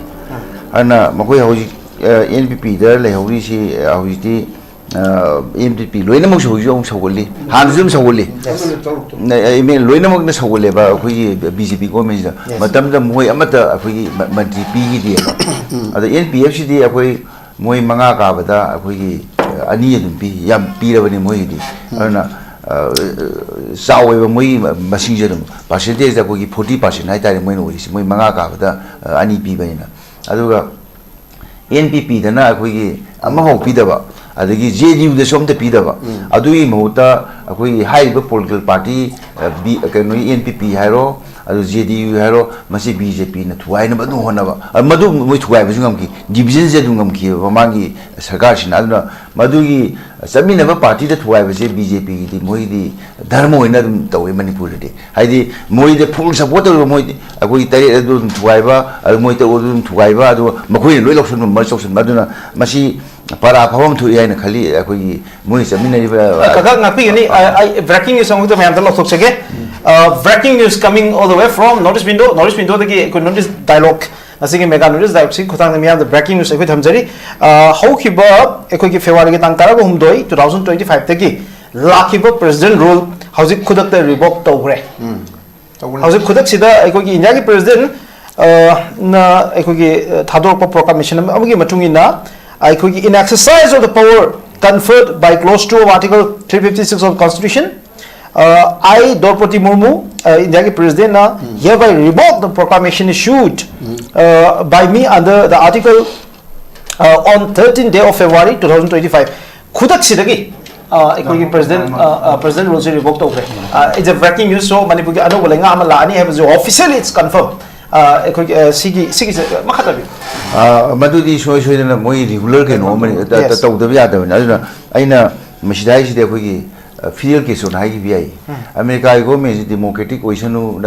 ꯑꯗꯨꯅ ꯃꯈꯣꯏ ꯍꯧꯖꯤꯛ ꯑꯦꯟ ꯄꯤ ꯄꯤꯗ ꯂꯩꯍꯧꯔꯤꯁꯤ ꯍꯧꯖꯤꯛꯇꯤ ꯑꯦꯟ ꯄꯤ ꯄꯤ ꯂꯣꯏꯅꯃꯛꯁꯨ ꯍꯧꯖꯤꯛ ꯑꯃꯨꯛ ꯁꯧꯒꯠꯂꯤ, ꯍꯥꯟꯅꯁꯨ ꯑꯗꯨꯝ ꯁꯧꯒꯠꯂꯤ꯫ ꯑꯗꯨꯅ ꯇꯧꯔꯛꯇꯣ꯫ ꯅ- ꯑꯦꯝ ꯑꯦꯜ ꯂꯣꯏꯅꯃꯛꯅ ꯁꯧꯒꯠꯂꯦꯕ ꯑꯩꯈꯣꯏꯒꯤ ꯕꯤ ꯖꯦ ꯄꯤ ꯒꯣꯔꯃꯦꯟꯁꯤꯗ꯫ Yes. ꯃꯇꯝꯗ ꯃꯣꯏ ꯑꯃꯠꯇ ꯑꯩꯈꯣꯏꯒꯤ ꯃ- ꯃꯟꯇ꯭ꯔꯤ ꯄꯤꯈꯤꯗꯦꯕ꯫ ꯑꯗ ꯑꯦꯟ ꯄꯤ ꯑꯦꯐ ꯁꯤꯗꯤ ꯑꯩꯈꯣꯏ ꯃꯣꯏ ꯃꯉꯥ ꯀꯥꯕꯗ ꯑꯩꯈꯣꯏꯒꯤ ꯑꯅꯤ ꯑꯗꯨꯝ ꯄꯤ, ꯌꯥꯝ ꯄꯤꯔꯕꯅꯤ ꯃꯣꯏꯒꯤꯗꯤ꯫ ꯑꯗꯨꯅ ꯑ, ꯆꯥꯎꯋꯦꯕ ꯃꯣꯏꯒꯤ ꯃ- ꯃꯁꯤꯡꯁꯦ ꯑꯗꯨꯝ ꯄꯥꯔꯁꯦꯟꯇꯦꯖꯇ ꯑꯩꯈꯣꯏꯒꯤ ꯐꯣꯔꯇꯤ ꯄꯥꯔꯁꯦꯟ ꯍꯥꯏꯇꯥꯔꯦ ꯃꯣꯏꯅ ꯑꯣꯏꯔꯤꯁꯦ, ꯃꯣꯏ ꯃꯉꯥ ꯀꯥꯕꯗ ꯑ, ꯑꯅꯤ ꯄꯤꯕꯅꯤꯅ꯫ ꯑꯗꯨꯒ ꯑꯦꯟ ꯄꯤ ꯄꯤꯗꯅ ꯑꯩꯈꯣꯏꯒꯤ ꯑꯃꯐꯥꯎ ꯄꯤꯗꯕ, ꯑꯗꯒꯤ ꯖꯦ ꯗꯤ ꯌꯨꯗꯁꯨ ꯑꯝꯇ ꯄꯤꯗꯕ꯫ ꯑꯗꯨꯒꯤ ꯃꯍꯨꯠꯇ ꯑꯩꯈꯣꯏꯒꯤ ꯍꯥꯏꯔꯤꯕ ꯄꯣꯂꯤꯇꯤꯀꯦꯜ ꯄꯥꯔꯇꯤ, ꯑ, ꯕꯤ- ꯀꯩꯅꯣꯒꯤ ꯑꯦꯟ ꯄꯤ ꯄꯤ ꯍꯥꯏꯔꯣ, ꯑꯗꯨ ꯖꯦ ꯗꯤ ꯌꯨ ꯍꯥꯏꯔꯣ, ꯃꯁꯤ ꯕꯤ ꯖꯦ ꯄꯤꯅ ꯊꯨꯒꯥꯏꯅꯕ ꯑꯗꯨꯝ ꯍꯣꯠꯅꯕ꯫ ꯑ, ꯃꯗꯨ ꯃꯣꯏ ꯊꯨꯒꯥꯏꯕꯁꯨ ꯉꯝꯈꯤ, ꯗꯤꯕꯤꯖꯟꯁꯦ ꯑꯗꯨꯝ ꯉꯝꯈꯤꯑꯕ ꯃꯃꯥꯡꯒꯤ ꯁꯔꯀꯥꯔꯁꯤꯅ꯫ ꯑꯗꯨꯅ ꯃꯗꯨꯒꯤ ꯆꯠꯃꯤꯟꯅꯕ ꯄꯥꯔꯇꯤꯗ ꯊꯨꯒꯥꯏꯕꯁꯦ ꯕꯤ ꯖꯦ ꯄꯤꯒꯤꯗꯤ ꯃꯣꯏꯒꯤꯗꯤ ꯙꯔꯃ ꯑꯣꯏꯅ ꯑꯗꯨꯝ ꯇꯧꯋꯦ ꯃꯅꯤꯄꯨꯔꯗꯗꯤ꯫ ꯍꯥꯏꯗꯤ ꯃꯣꯏꯗ ꯐꯨꯜ ꯁꯞꯄꯣꯔꯠ ꯇꯧꯔꯤꯕ ꯃꯣꯏꯗꯤ ꯑꯩꯈꯣꯏꯒꯤ ꯇꯔꯦꯠ ꯑꯗꯨ ꯑꯗꯨꯝ ꯊꯨꯒꯥꯏꯕ, ꯑꯗꯨ ꯃꯣꯏ ꯇꯔꯨꯛ ꯑꯗꯨ ꯑꯗꯨꯝ ꯊꯨꯒꯥꯏꯕ, ꯑꯗꯨꯒ ꯃꯈꯣꯏꯅ ꯂꯣꯏ ꯂꯧꯁꯤꯟꯕ, ꯃꯔ ꯆꯧꯁꯤꯟꯕ꯫ ꯑꯗꯨꯅ ꯃꯁꯤ ꯄꯔꯥ ꯐꯕ ꯑꯃ ꯊꯣꯛꯏ ꯍꯥꯏꯅ ꯈꯜꯂꯤ ꯑꯩꯈꯣꯏꯒꯤ ꯃꯣꯏ ꯆꯠꯃꯤꯟꯅꯔꯤꯕ꯫ ꯀꯀꯥ ꯉꯥꯛꯄꯤꯒꯅꯤ, ꯑꯩ ꯕ꯭ꯔꯦꯀꯤꯡ ꯅ꯭ꯌꯨꯁ ꯑꯃꯈꯛꯇ ꯃꯌꯥꯝꯗ ꯂꯧꯊꯣꯛꯆꯒꯦ꯫ Breaking news coming all the way from north east window, north east ꯋꯤꯟꯗꯣꯗꯒꯤ ꯑꯩꯈꯣꯏ ꯅꯣꯔꯠ ꯏꯁ ꯗꯥꯏꯂꯣꯒ, ꯉꯁꯤꯒꯤ ꯃꯦꯒꯥ ꯅꯣꯔꯠ ꯏꯁ ꯗꯥꯏꯂꯣꯒꯁꯤ ꯈꯨꯊꯥꯡꯗ ꯃꯤꯌꯥꯝꯗ ꯕ꯭ꯔꯦꯀꯤꯡ ꯅ꯭ꯌꯨꯁ ꯑꯩꯈꯣꯏ ꯊꯝꯖꯔꯤ꯫ ꯑ, ꯍꯧꯈꯤꯕ ꯑꯩꯈꯣꯏꯒꯤ ꯐꯦꯕ꯭ꯔꯨꯋꯥꯔꯤꯒꯤ ꯇꯥꯡ ꯇꯔꯥꯍꯨꯝꯗꯣꯏ, ꯇꯨ ꯊꯥꯎꯖꯟ ꯇ꯭ꯋꯦꯟꯇꯤ ꯐꯥꯏꯚꯇꯒꯤ ꯂꯥꯛꯈꯤꯕ ꯄ꯭ꯔꯦꯁꯤꯗꯦꯟ ꯔꯨꯜ ꯍꯧꯖꯤꯛ ꯈꯨꯗꯛꯇ ꯔꯤꯚꯣꯛ ꯇꯧꯈ꯭ꯔꯦ꯫ ꯇꯧꯕꯅꯤ꯫ ꯍꯧꯖꯤꯛ ꯈꯨꯗꯛꯁꯤꯗ ꯑꯩꯈꯣꯏꯒꯤ ꯏꯟꯗꯤꯌꯥꯒꯤ ꯄ꯭ꯔꯦꯁꯤꯗꯦꯟ, ꯑ, ꯅ ꯑꯩꯈꯣꯏꯒꯤ, ꯑ, ꯊꯥꯗꯣꯔꯛꯄ ꯄ꯭ꯔꯣꯀ꯭ꯂꯥꯃꯦꯁꯟ ꯑꯃꯒꯤ ꯃꯇꯨꯡ ꯏꯟꯅ ꯑꯩꯈꯣꯏꯒꯤ in exercise of the power Conferred by clause two of Article three fifty-six of Constitution, uh, I, Droupadi Murmu, uh, India ki President na hereby revoke the proclamation issued uh, by me under the article uh, on thirteenth day of February two thousand twenty-five. ꯈꯨꯗꯛꯁꯤꯗꯒꯤ ꯑꯩꯈꯣꯏꯒꯤ president president ꯔꯨꯜꯁꯦ revoke ꯇꯧꯈ꯭ꯔꯦ꯫ It's a breaking news. So ꯃꯅꯤꯄꯨꯔꯒꯤ ꯑꯅꯧꯕ ꯂꯩꯉꯥꯛ ꯑꯃ ꯂꯥꯛꯑꯅꯤ ꯍꯥꯏꯕꯁꯨ officially it's confirmed. ꯑꯩꯈꯣꯏꯒꯤ ꯁꯤꯒꯤ ꯁꯤꯒꯤꯁꯦ ꯃꯈꯥ ꯇꯥꯕꯤꯌꯨ꯫ ꯃꯗꯨꯗꯤ ꯁꯨꯡꯁꯣꯏ ꯁꯣꯏꯗꯅ ꯃꯣꯏ ꯔꯤꯒꯨꯂꯔ ꯀꯩꯅꯣ ꯑꯃꯅꯤ꯫ ꯇꯧꯗꯕ ꯌꯥꯗꯕꯅꯤ꯫ ꯑꯗꯨꯅ ꯑꯩꯅ ꯃꯁꯤꯗ ꯍꯥꯏꯁꯤꯗꯤ ꯑꯩꯈꯣꯏꯒꯤ ꯐꯤꯗꯦꯜ ꯀꯦꯁꯇ꯭ꯔꯣꯅ ꯍꯥꯏꯈꯤꯕ ꯌꯥꯏ꯫ ꯑꯃꯦꯔꯤꯀꯥꯒꯤ ꯒꯣꯔꯃꯦꯟꯁꯤ ꯗꯦꯃꯣꯀ꯭ꯔꯦꯇꯤꯛ ꯑꯣꯏꯁꯅꯨ,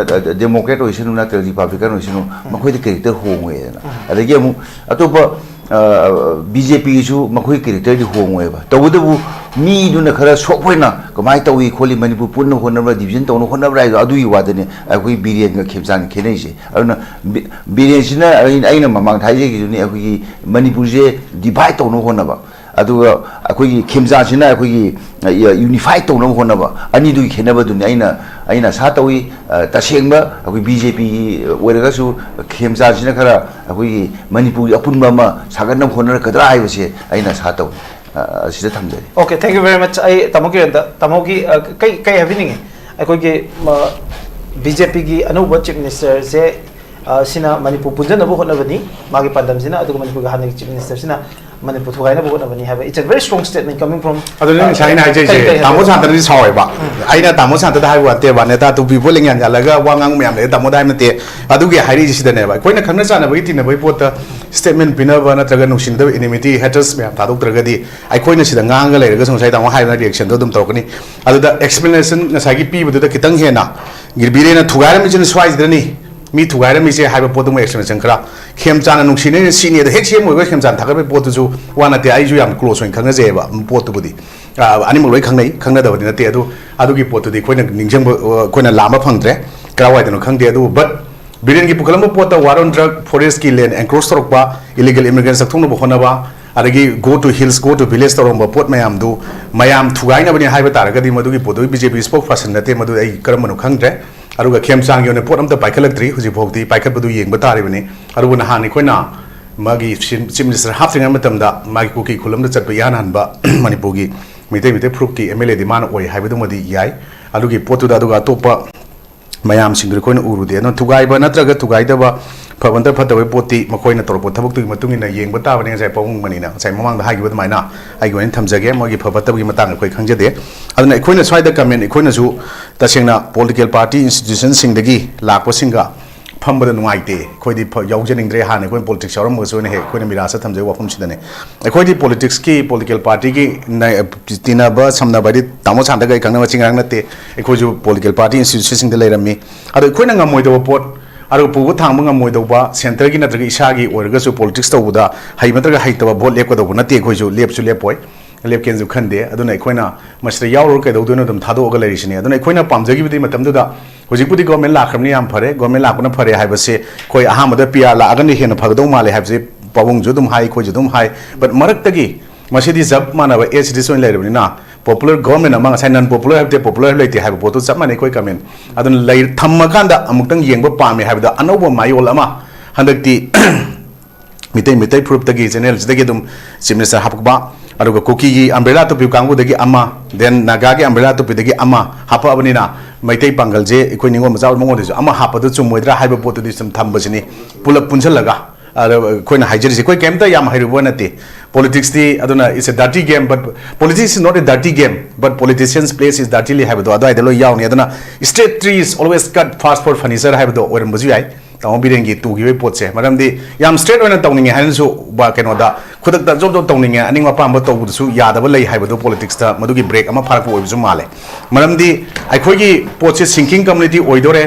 ꯗꯦꯃꯣꯀ꯭ꯔꯦꯠ ꯑꯣꯏꯁꯅꯨ ꯅꯠꯇ꯭ꯔꯒ ꯔꯤꯄꯕ꯭ꯂꯤꯀꯟ ꯑꯣꯏꯁꯅꯨ, ꯃꯈꯣꯏꯗ ꯀꯦꯔꯦꯛꯇꯔ ꯍꯣꯡꯉꯦꯗꯅ꯫ ꯑꯗꯒꯤ ꯑꯃꯨꯛ ꯑꯇꯣꯞꯄ ꯕꯤ ꯖꯦ ꯄꯤꯒꯤꯁꯨ ꯃꯈꯣꯏꯒꯤ ꯀꯦꯔꯦꯛꯇꯔꯗꯤ ꯍꯣꯡꯉꯣꯏꯕ꯫ ꯇꯧꯕꯇꯕꯨ ꯃꯤꯗꯨꯅ ꯈꯔ ꯁꯣꯐ ꯑꯣꯏꯅ ꯀꯃꯥꯏꯅ ꯇꯧꯏ ꯈꯣꯠꯂꯤ, ꯃꯅꯤꯄꯨꯔ ꯄꯨꯟꯅ ꯍꯣꯠꯅꯕ꯭ꯔꯥ, ꯗꯤꯕꯤꯖꯟ ꯇꯧꯅ ꯍꯣꯠꯅꯕ꯭ꯔꯥ ꯍꯥꯏꯗꯣ, ꯑꯗꯨꯒꯤ ꯋꯥꯗꯅꯤ ꯑꯩꯈꯣꯏ ꯕꯤꯔꯦꯟꯒ ꯈꯦꯝꯆꯥꯟꯒ ꯈꯦꯠꯅꯩꯁꯦ꯫ ꯑꯗꯨꯅ ꯕꯤ- ꯕꯤꯔꯦꯟꯁꯤꯅ ꯑꯩꯅ ꯑꯩꯅ ꯃꯃꯥꯡꯗ ꯍꯥꯏꯖꯈꯤꯗꯨꯅꯤ, ꯑꯩꯈꯣꯏꯒꯤ ꯃꯅꯤꯄꯨꯔꯁꯦ ꯗꯤꯚꯥꯏꯠ ꯇꯧꯅꯕ ꯍꯣꯠꯅꯕ, ꯑꯗꯨꯒ ꯑꯩꯈꯣꯏꯒꯤ ꯈꯦꯝꯆꯥꯟꯁꯤꯅ ꯑꯩꯈꯣꯏꯒꯤ ꯌꯨꯅꯤꯐꯥꯏ ꯇꯧꯅꯕ ꯍꯣꯠꯅꯕ, ꯑꯅꯤꯗꯨꯒꯤ ꯈꯦꯠꯅꯕꯗꯨꯅꯤ ꯑꯩꯅ ꯑꯩꯅ ꯑꯁꯥ ꯇꯧꯏ꯫ ꯇꯁꯦꯡꯕ ꯑꯩꯈꯣꯏ ꯕꯤ ꯖꯦ ꯄꯤꯒꯤ ꯑꯣꯏꯔꯒꯁꯨ ꯈꯦꯝꯆꯥꯟꯁꯤꯅ ꯈꯔ ꯑꯩꯈꯣꯏꯒꯤ ꯃꯅꯤꯄꯨꯔꯒꯤ ꯑꯄꯨꯟꯕ ꯑꯃ ꯁꯥꯒꯠꯅꯕ ꯍꯣꯠꯅꯔꯛꯀꯗ꯭ꯔꯥ ꯍꯥꯏꯕꯁꯦ ꯑꯩꯅ ꯑꯁꯥ ꯇꯧꯏ꯫ ꯑꯁꯤꯗ ꯊꯝꯖꯔꯤ꯫ Okay, thank you very much. ꯑꯩ ꯇꯥꯃꯣ ꯀꯤꯔꯟꯗ, ꯇꯥꯃꯣꯒꯤ ꯀꯩ ꯀꯩ ꯍꯥꯏꯕꯤꯅꯤꯡꯉꯤ? ꯑꯩꯈꯣꯏꯒꯤ ꯕꯤ ꯖꯦ ꯄꯤꯒꯤ ꯑꯅꯧꯕ ꯆꯤꯐ ꯃꯤꯅꯤꯁꯇꯔꯁꯦ ꯁꯤꯅ ꯃꯅꯤꯄꯨꯔ ꯄꯨꯟꯖꯅꯕ ꯍꯣꯠꯅꯕꯅꯤ, ꯃꯥꯒꯤ ꯄꯥꯟꯗꯝꯁꯤꯅ, ꯑꯗꯨꯒ ꯃꯅꯤꯄꯨꯔꯒꯤ ꯍꯥꯟꯅꯒꯤ ꯆꯤꯐ ꯃꯤꯅꯤꯁꯇꯔꯁꯤꯅ ꯃꯅꯤꯄꯨꯔ ꯊꯨꯒꯥꯏꯅꯕ ꯍꯣꯠꯅꯕꯅꯤ ꯍꯥꯏꯕ, it's a very strong statement coming from ꯑꯗꯨꯅ ꯉꯁꯥꯏ ꯑꯩꯅ ꯍꯥꯏꯖꯩꯁꯦ꯫ ꯇꯥꯃꯣ ꯁꯥꯟꯇꯅꯗꯤ ꯁꯥꯎꯋꯦꯕ꯫ ꯑꯩꯅ ꯇꯥꯃꯣ ꯁꯥꯟꯇꯗ ꯍꯥꯏꯕ ꯋꯥ ꯅꯠꯇꯦꯕ, ꯅꯦꯇꯥ ꯇꯨꯄꯤ ꯄꯣꯠꯂꯦꯡ ꯌꯥꯟ ꯌꯥꯜꯂꯒ ꯋꯥ ꯉꯥꯡꯕ ꯃꯌꯥꯝ ꯂꯩ, ꯇꯥꯃꯣꯗ ꯍꯥꯏꯕ ꯅꯠꯇꯦ꯫ ꯑꯗꯨꯒꯤ ꯍꯥꯏꯔꯛꯏꯁꯤꯗꯅꯦꯕ, ꯑꯩꯈꯣꯏꯅ ꯈꯪꯅ ꯆꯥꯟꯅꯕꯒꯤ ꯇꯤꯟꯅꯕꯒꯤ ꯄꯣꯠꯇ ꯁ꯭ꯇꯦꯠꯃꯦꯟ ꯄꯤꯅꯕ ꯅꯠꯇ꯭ꯔꯒ ꯅꯨꯡꯁꯤꯅꯗꯕ ꯑꯦꯅꯤꯃꯤꯇꯤ, ꯍꯦꯇꯔꯁ ꯃꯌꯥꯝ ꯊꯥꯗꯣꯛꯇ꯭ꯔꯒꯗꯤ, ꯑꯩꯈꯣꯏꯅ ꯁꯤꯗ ꯉꯥꯡꯉꯒ ꯂꯩꯔꯒꯁꯨ ꯉꯁꯥꯏ ꯇꯥꯃꯣ ꯍꯥꯏꯕꯅ ꯔꯤꯌꯦꯛꯁꯟꯗꯣ ꯑꯗꯨꯝ ꯇꯧꯔꯛꯀꯅꯤ꯫ ꯑꯗꯨꯗ ꯑꯦꯛꯁꯄ꯭ꯂꯦꯅꯦꯁꯟ ꯉꯁꯥꯏꯒꯤ ꯄꯤꯕꯗꯨꯗ ꯈꯤꯇꯪ ꯍꯦꯟꯅ ꯕꯤꯔꯦꯟꯅ ꯊꯨꯒꯥꯏꯔꯝꯃꯤꯁꯤꯅ ꯁ꯭ꯋꯥꯏꯁꯤꯗꯅꯤ, ꯃꯤ ꯊꯨꯒꯥꯏꯔꯝꯃꯤꯁꯦ ꯍꯥꯏꯕ ꯄꯣꯠꯇꯨꯃ ꯑꯦꯛꯁꯄ꯭ꯂꯦꯅꯦꯁꯟ ꯈꯔ, ꯈꯦꯝꯆꯥꯟꯅ ꯅꯨꯡꯁꯤꯅꯩꯅ ꯁꯤꯅꯤ, ꯑꯗꯣ ꯍꯦꯛ ꯁꯤ ꯑꯦꯝ ꯑꯣꯏꯕꯒ ꯈꯦꯝꯆꯥꯟ ꯊꯥꯒꯠꯄꯒꯤ ꯄꯣꯠꯇꯨꯁꯨ ꯋꯥ ꯅꯠꯇꯦ꯫ ꯑꯩꯁꯨ ꯌꯥꯝ ꯀ꯭ꯂꯣꯁ ꯑꯣꯏꯅ ꯈꯪꯅꯖꯩꯑꯕ ꯄꯣꯠꯇꯨꯕꯨꯗꯤ꯫ ꯑꯅꯤꯃꯛ ꯂꯣꯏ ꯈꯪꯅꯩ, ꯈꯪꯅꯗꯕꯗꯤ ꯅꯠꯇꯦ꯫ ꯑꯗꯨ ꯑꯗꯨꯒꯤ ꯄꯣꯠꯇꯨꯗꯤ ꯑꯩꯈꯣꯏꯅ ꯅꯤꯡꯁꯤꯡꯕ, ꯑꯩꯈꯣꯏꯅ ꯂꯥꯝꯕ ꯐꯪꯗ꯭ꯔꯦ, ꯀꯔꯥꯏꯋꯥꯏꯗꯅꯣ ꯈꯪꯗꯦ꯫ ꯑꯗꯨꯕꯨ ꯕꯠ ꯕꯤꯔꯦꯟꯒꯤ ꯄꯨꯈꯠꯂꯝꯕ ꯄꯣꯠꯇ war on drug, forest ꯀꯤ land encroach ꯇꯧꯔꯛꯄ, illegal immigrants ꯆꯪꯊꯣꯛꯅꯕ ꯍꯣꯠꯅꯕ, ꯑꯗꯒꯤ go to hills, go to village ꯇꯧꯔꯝꯕ ꯄꯣꯠ ꯃꯌꯥꯝꯗꯨ ꯃꯌꯥꯝ ꯊꯨꯒꯥꯏꯅꯕꯅꯦ ꯍꯥꯏꯕ ꯇꯥꯔꯒꯗꯤ, ꯃꯗꯨꯒꯤ ꯄꯣꯠꯇꯨ ꯕꯤ ꯖꯦ ꯄꯤ spokesperson ꯅꯠꯇꯦ, ꯃꯗꯨ ꯑꯩ ꯀꯔꯝꯕꯅꯣ ꯈꯪꯗ꯭ꯔꯦ꯫ ꯑꯗꯨꯒ ꯈꯦꯝꯆꯥꯟꯒꯤ ꯑꯣꯏꯅ ꯄꯣꯠ ꯑꯝꯇ ꯄꯥꯏꯈꯠꯂꯛꯇ꯭ꯔꯤ ꯍꯧꯖꯤꯛ ꯐꯥꯎꯗꯤ, ꯄꯥꯏꯈꯠꯄꯗꯨ ꯌꯦꯡꯕ ꯇꯥꯔꯤꯕꯅꯤ꯫ ꯑꯗꯨꯕꯨ ꯅꯍꯥꯟ ꯑꯩꯈꯣꯏꯅ ꯃꯥꯒꯤ ꯆꯤꯐ ꯃꯤꯅꯤꯁꯇꯔ ꯍꯥꯞꯇ꯭ꯔꯤꯉꯩ ꯃꯇꯝꯗ ꯃꯥꯒꯤ ꯀꯨꯀꯤ ꯈꯨꯜ ꯑꯃꯗ ꯆꯠꯄ ꯏꯍꯥꯟ ꯍꯥꯟꯕ ꯃꯅꯤꯄꯨꯔꯒꯤ ꯃꯩꯇꯩ ꯃꯩꯇꯩ ꯐꯨꯔꯨꯞꯀꯤ ꯑꯦꯝ ꯑꯦꯜ ꯑꯦꯗꯤ ꯃꯥꯅ ꯑꯣꯏ ꯍꯥꯏꯕꯗꯨꯃꯗꯤ ꯌꯥꯏ꯫ ꯑꯗꯨꯒꯤ ꯄꯣꯠꯇꯨꯗ, ꯑꯗꯨꯒ ꯑꯇꯣꯞꯄ ꯃꯌꯥꯝꯁꯤꯡꯗꯨ ꯑꯩꯈꯣꯏꯅ ꯎꯔꯨꯗꯦ꯫ ꯑꯗꯨꯅ ꯊꯨꯒꯥꯏꯕ ꯅꯠꯇ꯭ꯔꯒ ꯊꯨꯒꯥꯏꯗꯕ, ꯐꯕ ꯅꯠꯇ꯭ꯔ ꯐꯠꯇꯕꯒꯤ ꯄꯣꯠꯇꯤ ꯃꯈꯣꯏꯅ ꯇꯧꯔꯛꯄ ꯊꯕꯛꯇꯨꯒꯤ ꯃꯇꯨꯡ ꯏꯟꯅ ꯌꯦꯡꯕ ꯇꯥꯕꯅꯤ꯫ ꯉꯁꯥꯏ ꯄꯥꯕꯨꯡ ꯃꯅꯤꯅ ꯉꯁꯥꯏ ꯃꯃꯥꯡꯗ ꯍꯥꯏꯈꯤꯕ ꯑꯗꯨꯃꯥꯏꯅ ꯑꯩꯒꯤ ꯑꯣꯏꯅ ꯊꯝꯖꯒꯦ꯫ ꯃꯣꯏꯒꯤ ꯐꯕ ꯐꯠꯇꯕꯒꯤ ꯃꯇꯥꯡꯗ ꯑꯩꯈꯣꯏ ꯈꯪꯖꯗꯦ꯫ ꯑꯗꯨꯅ ꯑꯩꯈꯣꯏꯅ ꯁ꯭ꯋꯥꯏꯗ ꯀꯃꯦꯟ, ꯑꯩꯈꯣꯏꯅꯁꯨ ꯇꯁꯦꯡꯅ ꯄꯣꯂꯤꯇꯤꯀꯦꯜ ꯄꯥꯔꯇꯤ ꯏꯟꯁꯇꯤꯇ꯭ꯌꯨꯁꯟꯁꯤꯡꯗꯒꯤ ꯂꯥꯛꯄꯁꯤꯡꯒ ꯐꯝꯕꯗ ꯅꯨꯡꯉꯥꯏꯇꯦ, ꯑꯩꯈꯣꯏꯗꯤ ꯐ-, ꯌꯥꯎꯖꯅꯤꯡꯗ꯭ꯔꯦ꯫ ꯍꯥꯟꯅ ꯑꯩꯈꯣꯏꯅ ꯄꯣꯂꯤꯇꯤꯛꯁ ꯌꯥꯎꯔꯝꯃꯒꯁꯨ ꯑꯩꯅ ꯍꯦꯛ ꯑꯩꯈꯣꯏꯅ ꯃꯤꯔꯥꯁꯇ ꯊꯝꯖꯕ ꯋꯥꯐꯝꯁꯤꯗꯅꯦ꯫ ꯑꯩꯈꯣꯏꯗꯤ ꯄꯣꯂꯤꯇꯤꯛꯁꯀꯤ, ꯄꯣꯂꯤꯇꯤꯀꯦꯜ ꯄꯥꯔꯇꯤꯒꯤ ꯅ-, ꯇꯤꯟꯅꯕ ꯁꯝꯅꯕ ꯍꯥꯏꯗꯤ ꯇꯥꯃꯣ ꯁꯥꯟꯗꯒ ꯑꯩ ꯈꯪꯅꯕ ꯆꯤꯡꯉꯥꯡ ꯅꯠꯇꯦ꯫ ꯑꯩꯈꯣꯏꯁꯨ ꯄꯣꯂꯤꯇꯤꯀꯦꯜ ꯄꯥꯔꯇꯤ ꯏꯟꯁꯇꯤꯇ꯭ꯌꯨꯁꯟꯁꯤꯡꯗ ꯂꯩꯔꯝꯃꯤ꯫ ꯑꯗꯣ ꯑꯩꯈꯣꯏꯅ ꯉꯝꯃꯣꯏꯗꯕ ꯄꯣꯠ, ꯑꯗꯨꯒ ꯄꯨꯕ ꯊꯥꯡꯕ ꯉꯝꯃꯣꯏꯗꯧꯕ ꯁꯦꯟꯇꯔꯒꯤ ꯅꯠꯇ꯭ꯔꯒ ꯏꯁꯥꯒꯤ ꯑꯣꯏꯔꯒꯁꯨ ꯄꯣꯂꯤꯇꯤꯛꯁ ꯇꯧꯕꯗ ꯍꯩꯕ ꯅꯠꯇ꯭ꯔꯒ ꯍꯩꯇꯕ ꯚꯣꯠ ꯂꯦꯞꯀꯗꯧꯕ ꯅꯠꯇꯦ꯫ ꯑꯩꯈꯣꯏꯁꯨ ꯂꯦꯞꯁꯨ ꯂꯦꯞꯄꯣꯏ, ꯂꯦꯞꯀꯦꯅꯁꯨ ꯈꯟꯗꯦ꯫ ꯑꯗꯨꯅ ꯑꯩꯈꯣꯏꯅ ꯃꯁꯤꯗ ꯌꯥꯎꯔꯨꯔ ꯀꯩꯗꯧꯗꯣꯏꯅꯣ, ꯑꯗꯨꯝ ꯊꯥꯗꯣꯛꯑꯒ ꯂꯩꯔꯤꯁꯤꯅꯦ꯫ ꯑꯗꯨꯅ ꯑꯩꯈꯣꯏꯅ ꯄꯥꯝꯖꯈꯤꯕꯗꯤ ꯃꯇꯝꯗꯨꯗ, ꯍꯧꯖꯤꯛꯄꯨꯗꯤ ꯒꯣꯔꯃꯦꯟ ꯂꯥꯛꯈ꯭ꯔꯕꯅꯤ, ꯌꯥꯝ ꯐꯔꯦ, ꯒꯣꯔꯃꯦꯟ ꯂꯥꯛꯄꯅ ꯐꯔꯦ ꯍꯥꯏꯕꯁꯦ ꯑꯩꯈꯣꯏ ꯑꯍꯥꯟꯕꯗ ꯄꯤ ꯑꯥꯔ ꯂꯥꯛꯑꯒꯅ ꯍꯦꯟꯅ ꯐꯒꯗꯧ ꯃꯥꯜꯂꯦ ꯍꯥꯏꯕꯁꯦ ꯄꯥꯕꯨꯡꯁꯨ ꯑꯗꯨꯝ ꯍꯥꯏ, ꯑꯩꯈꯣꯏꯁꯨ ꯑꯗꯨꯝ ꯍꯥꯏ꯫ ꯕꯠ ꯃꯔꯛꯇꯒꯤ ꯃꯁꯤꯗꯤ ꯆꯞ ꯃꯥꯟꯅꯕ ꯑꯦꯁ ꯏꯠ ꯏꯁ ꯑꯣꯏꯅ ꯂꯩꯔꯕꯅꯤꯅ, ꯄꯣꯄꯨꯂꯔ ꯒꯣꯔꯃꯦꯟ ꯑꯃ, ꯉꯁꯥꯏ ꯅꯟ ꯄꯣꯄꯨꯂꯔ ꯍꯥꯏꯕꯗꯤ ꯄꯣꯄꯨꯂꯔ ꯍꯥꯏꯕ ꯂꯩꯇꯦ ꯍꯥꯏꯕ ꯄꯣꯠꯇꯨ ꯆꯞ ꯃꯥꯟꯅꯩ ꯑꯩꯈꯣꯏ ꯀꯃꯦꯟ꯫ ꯑꯗꯨꯅ ꯂꯩ-, ꯊꯝꯃꯀꯥꯟꯗ ꯑꯃꯨꯛꯇꯪ ꯌꯦꯡꯕ ꯄꯥꯝꯃꯦ ꯍꯥꯏꯕꯗ ꯑꯅꯧꯕ ꯃꯌꯣꯜ ꯑꯃ ꯍꯟꯗꯛꯇꯤ ꯃꯤꯇꯩ, ꯃꯤꯇꯩ ꯐꯨꯔꯨꯞꯇꯒꯤ ꯆꯦꯅꯦꯜꯁꯤꯗꯒꯤ ꯑꯗꯨꯝ ꯆꯤꯐ ꯃꯤꯅꯤꯁꯇꯔ ꯍꯥꯞꯄꯛꯄ, ꯑꯗꯨꯒ ꯀꯨꯀꯤꯒꯤ ꯑꯝꯕ꯭ꯔꯦꯂꯥ ꯇꯨꯞꯄꯤ ꯀꯥꯡꯕꯨꯗꯒꯤ ꯑꯃ, ꯗꯦꯟ ꯅꯥꯒꯥꯒꯤ ꯑꯝꯕ꯭ꯔꯦꯂꯥ ꯇꯨꯞꯄꯤꯗꯒꯤ ꯑꯃ ꯍꯥꯞꯄꯛꯑꯕꯅꯤꯅ, ꯃꯩꯇꯩ ꯄꯥꯡꯒꯜꯁꯦ ꯑꯩꯈꯣꯏ ꯅꯤꯉꯣꯜ ꯃꯆꯥ ꯑꯣꯏꯕ ꯃꯉꯣꯟꯗꯁꯨ ꯑꯃ ꯍꯥꯞꯄꯗꯨ ꯆꯨꯝꯃꯣꯏꯗ꯭ꯔꯥ ꯍꯥꯏꯕ ꯄꯣꯠꯇꯨꯗꯤ ꯁꯨꯝ ꯊꯝꯕꯁꯤꯅꯤ, ꯄꯨꯂꯞ ꯄꯨꯟꯁꯤꯜꯂꯒ꯫ ꯑꯗ ꯑꯩꯈꯣꯏꯅ ꯍꯥꯏꯖꯔꯤꯁꯦ, ꯑꯩꯈꯣꯏ ꯀꯩꯝꯇ ꯌꯥꯝ ꯍꯩꯔꯨꯕ ꯅꯠꯇꯦ ꯄꯣꯂꯤꯇꯤꯛꯁꯇꯤ꯫ ꯑꯗꯨꯅ it's a dirty game, but politics is not a dirty game, but politicians plays is dirtily ꯍꯥꯏꯕꯗꯣ ꯑꯗꯨꯋꯥꯏꯗ ꯂꯣꯏ ꯌꯥꯎꯅꯤ꯫ ꯑꯗꯨꯅ straight trees always cut fast for furniture ꯍꯥꯏꯕꯗꯣ ꯑꯣꯏꯔꯝꯕꯁꯨ ꯌꯥꯏ꯫ ꯇꯥꯃꯣ ꯕꯤꯔꯦꯟꯒꯤ ꯇꯨꯈꯤꯕꯒꯤ ꯄꯣꯠꯁꯦ, ꯃꯔꯝꯗꯤ ꯌꯥꯝ ꯁ꯭ꯇ꯭ꯔꯦꯠ ꯑꯣꯏꯅ ꯇꯧꯅꯤꯡꯉꯦ ꯍꯥꯏꯅꯁꯨ ꯕ-, ꯀꯩꯅꯣꯗ ꯈꯨꯗꯛꯇ ꯖꯣꯕ ꯖꯣꯕ ꯇꯧꯅꯤꯡꯉꯦ, ꯑꯅꯤꯡ ꯑꯄꯥꯝꯕ ꯇꯧꯕꯗꯨꯁꯨ ꯌꯥꯗꯕ ꯂꯩ ꯍꯥꯏꯕꯗꯣ ꯄꯣꯂꯤꯇꯤꯛꯁꯇ ꯃꯗꯨꯒꯤ ꯕ꯭ꯔꯦꯛ ꯑꯃ ꯐꯥꯔꯛꯄ ꯑꯣꯏꯕꯁꯨ ꯃꯥꯜꯂꯦ꯫ ꯃꯔꯝꯗꯤ ꯑꯩꯈꯣꯏꯒꯤ ꯄꯣꯠꯁꯦ ꯁꯤꯡꯀꯤꯡ ꯀꯝꯃꯨꯅꯤꯇꯤ ꯑꯣꯏꯗꯣꯔꯦ꯫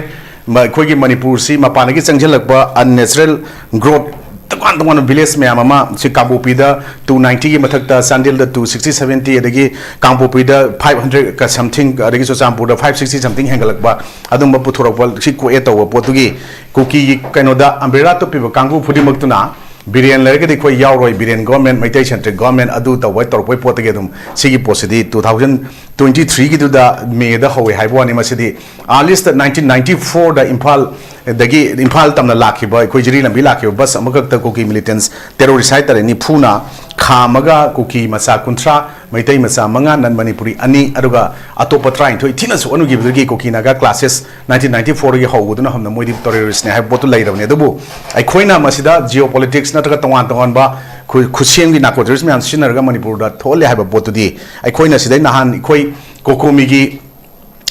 ꯃ-, ꯑꯩꯈꯣꯏꯒꯤ ꯃꯅꯤꯄꯨꯔꯁꯤ ꯃꯄꯥꯟꯗꯒꯤ ꯆꯪꯁꯤꯜꯂꯛꯄ unnatural growth, ꯇꯣꯉꯥꯟ ꯇꯣꯉꯥꯟꯕ ꯚꯤꯂꯦꯖ ꯃꯌꯥꯝ ꯑꯃ, ꯁꯤ ꯀꯥꯡꯄꯣꯛꯄꯤꯗ two ninety ꯒꯤ ꯃꯊꯛꯇ, ꯆꯥꯟꯗꯦꯜꯗ two sixty seventy, ꯑꯗꯒꯤ ꯀꯥꯡꯄꯣꯛꯄꯤꯗ five hundred ꯀ something, ꯑꯗꯒꯤ ꯆꯨꯔꯆꯥꯟꯄꯨꯔꯗ five sixty something ꯍꯦꯟꯒꯠꯂꯛꯄ, ꯑꯗꯨꯝꯕ ꯄꯨꯊꯣꯔꯛꯄ, ꯁꯤ ꯀꯣꯛꯑꯦ ꯇꯧꯕ ꯄꯣꯠꯇꯨꯒꯤ ꯀꯨꯀꯤꯒꯤ ꯀꯩꯅꯣꯗ ꯑꯝꯕ꯭ꯔꯦꯂꯥ ꯇꯨꯞꯄꯤꯕ ꯀꯥꯡꯕꯨ ꯈꯨꯗꯤꯡꯃꯛꯇꯨꯅ ꯕꯤꯔꯦꯟ ꯂꯩꯔꯒꯗꯤ ꯑꯩꯈꯣꯏ ꯌꯥꯎꯔꯣꯏ, Biren government, Meitei centric government, ꯑꯗꯨ ꯇꯧꯕ ꯇꯧꯔꯛꯄꯩ ꯄꯣꯠꯇꯒꯤ ꯑꯗꯨꯝ ꯁꯤꯒꯤ ꯄꯣꯠꯁꯤꯗꯤ two thousand twenty three ꯒꯤꯗꯨꯗ ꯃꯦꯗ ꯍꯧꯋꯦ ꯍꯥꯏꯕ ꯋꯥꯅꯤ꯫ ꯃꯁꯤꯗꯤ earliest nineteen ninety four ꯗ ꯏꯝꯐꯥꯜ ꯗꯒꯤ ꯏꯝꯐꯥꯜ ꯇꯝꯅ ꯂꯥꯛꯈꯤꯕ, ꯑꯩꯈꯣꯏ ꯖꯤꯔꯤ ꯂꯝꯕꯤ ꯂꯥꯛꯈꯤꯕ ꯕꯁ ꯑꯃꯈꯛꯇ ꯀꯨꯀꯤ ꯃꯤꯂꯤꯇꯦꯟꯁ ꯇꯦꯔꯣꯔꯤꯁ ꯍꯥꯏꯇꯥꯔꯦ, ꯅꯤꯐꯨꯅ ꯈꯥꯝꯃꯒ ꯀꯨꯀꯤ ꯃꯆꯥ ꯀꯨꯟꯊ꯭ꯔꯥ, ꯃꯩꯇꯩ ꯃꯆꯥ ꯃꯉꯥ, ꯅꯟ ꯃꯅꯤꯄꯨꯔꯤ ꯑꯅꯤ, ꯑꯗꯨꯒ ꯑꯇꯣꯞꯄ ꯇꯔꯥꯅꯤꯊꯣꯏ ꯊꯤꯅ ꯁꯣꯛꯍꯟꯈꯤꯕꯗꯒꯤ ꯀꯨꯀꯤ ꯅꯥꯒꯥ ꯀ꯭ꯂꯥꯁꯦꯁ ꯅꯥꯏꯟꯇꯤꯟ ꯅꯥꯏꯟꯇꯤ ꯐꯣꯔꯗꯒꯤ ꯍꯧꯕꯗꯨꯅ ꯍꯧꯅ ꯃꯣꯏꯗꯤ ꯇꯦꯔꯣꯔꯤꯁ꯭ꯠꯅꯦ ꯍꯥꯏꯕ ꯄꯣꯠꯇꯨ ꯂꯩꯔꯕꯅꯤ꯫ ꯑꯗꯨꯕꯨ ꯑꯩꯈꯣꯏꯅ ꯃꯁꯤꯗ ꯖꯤꯑꯣ ꯄꯣꯂꯤꯇꯤꯛꯁ ꯅꯠꯇ꯭ꯔꯒ ꯇꯣꯉꯥꯟ ꯇꯣꯉꯥꯟꯕ ꯈꯨ-, ꯈꯨꯠꯁꯦꯝꯒꯤ ꯅꯥꯔꯀꯣ ꯇꯦꯔꯣꯔꯤꯁ ꯃꯌꯥꯝ ꯁꯤꯖꯤꯟꯅꯔꯒ ꯃꯅꯤꯄꯨꯔꯗ ꯊꯣꯛꯍꯜꯂꯦ ꯍꯥꯏꯕ ꯄꯣꯠꯇꯨꯗꯤ ꯑꯩꯈꯣꯏꯅ ꯁꯤꯗꯩ ꯅꯍꯥꯟ ꯑꯩꯈꯣꯏ ꯀꯣꯀꯣꯃꯤꯒꯤ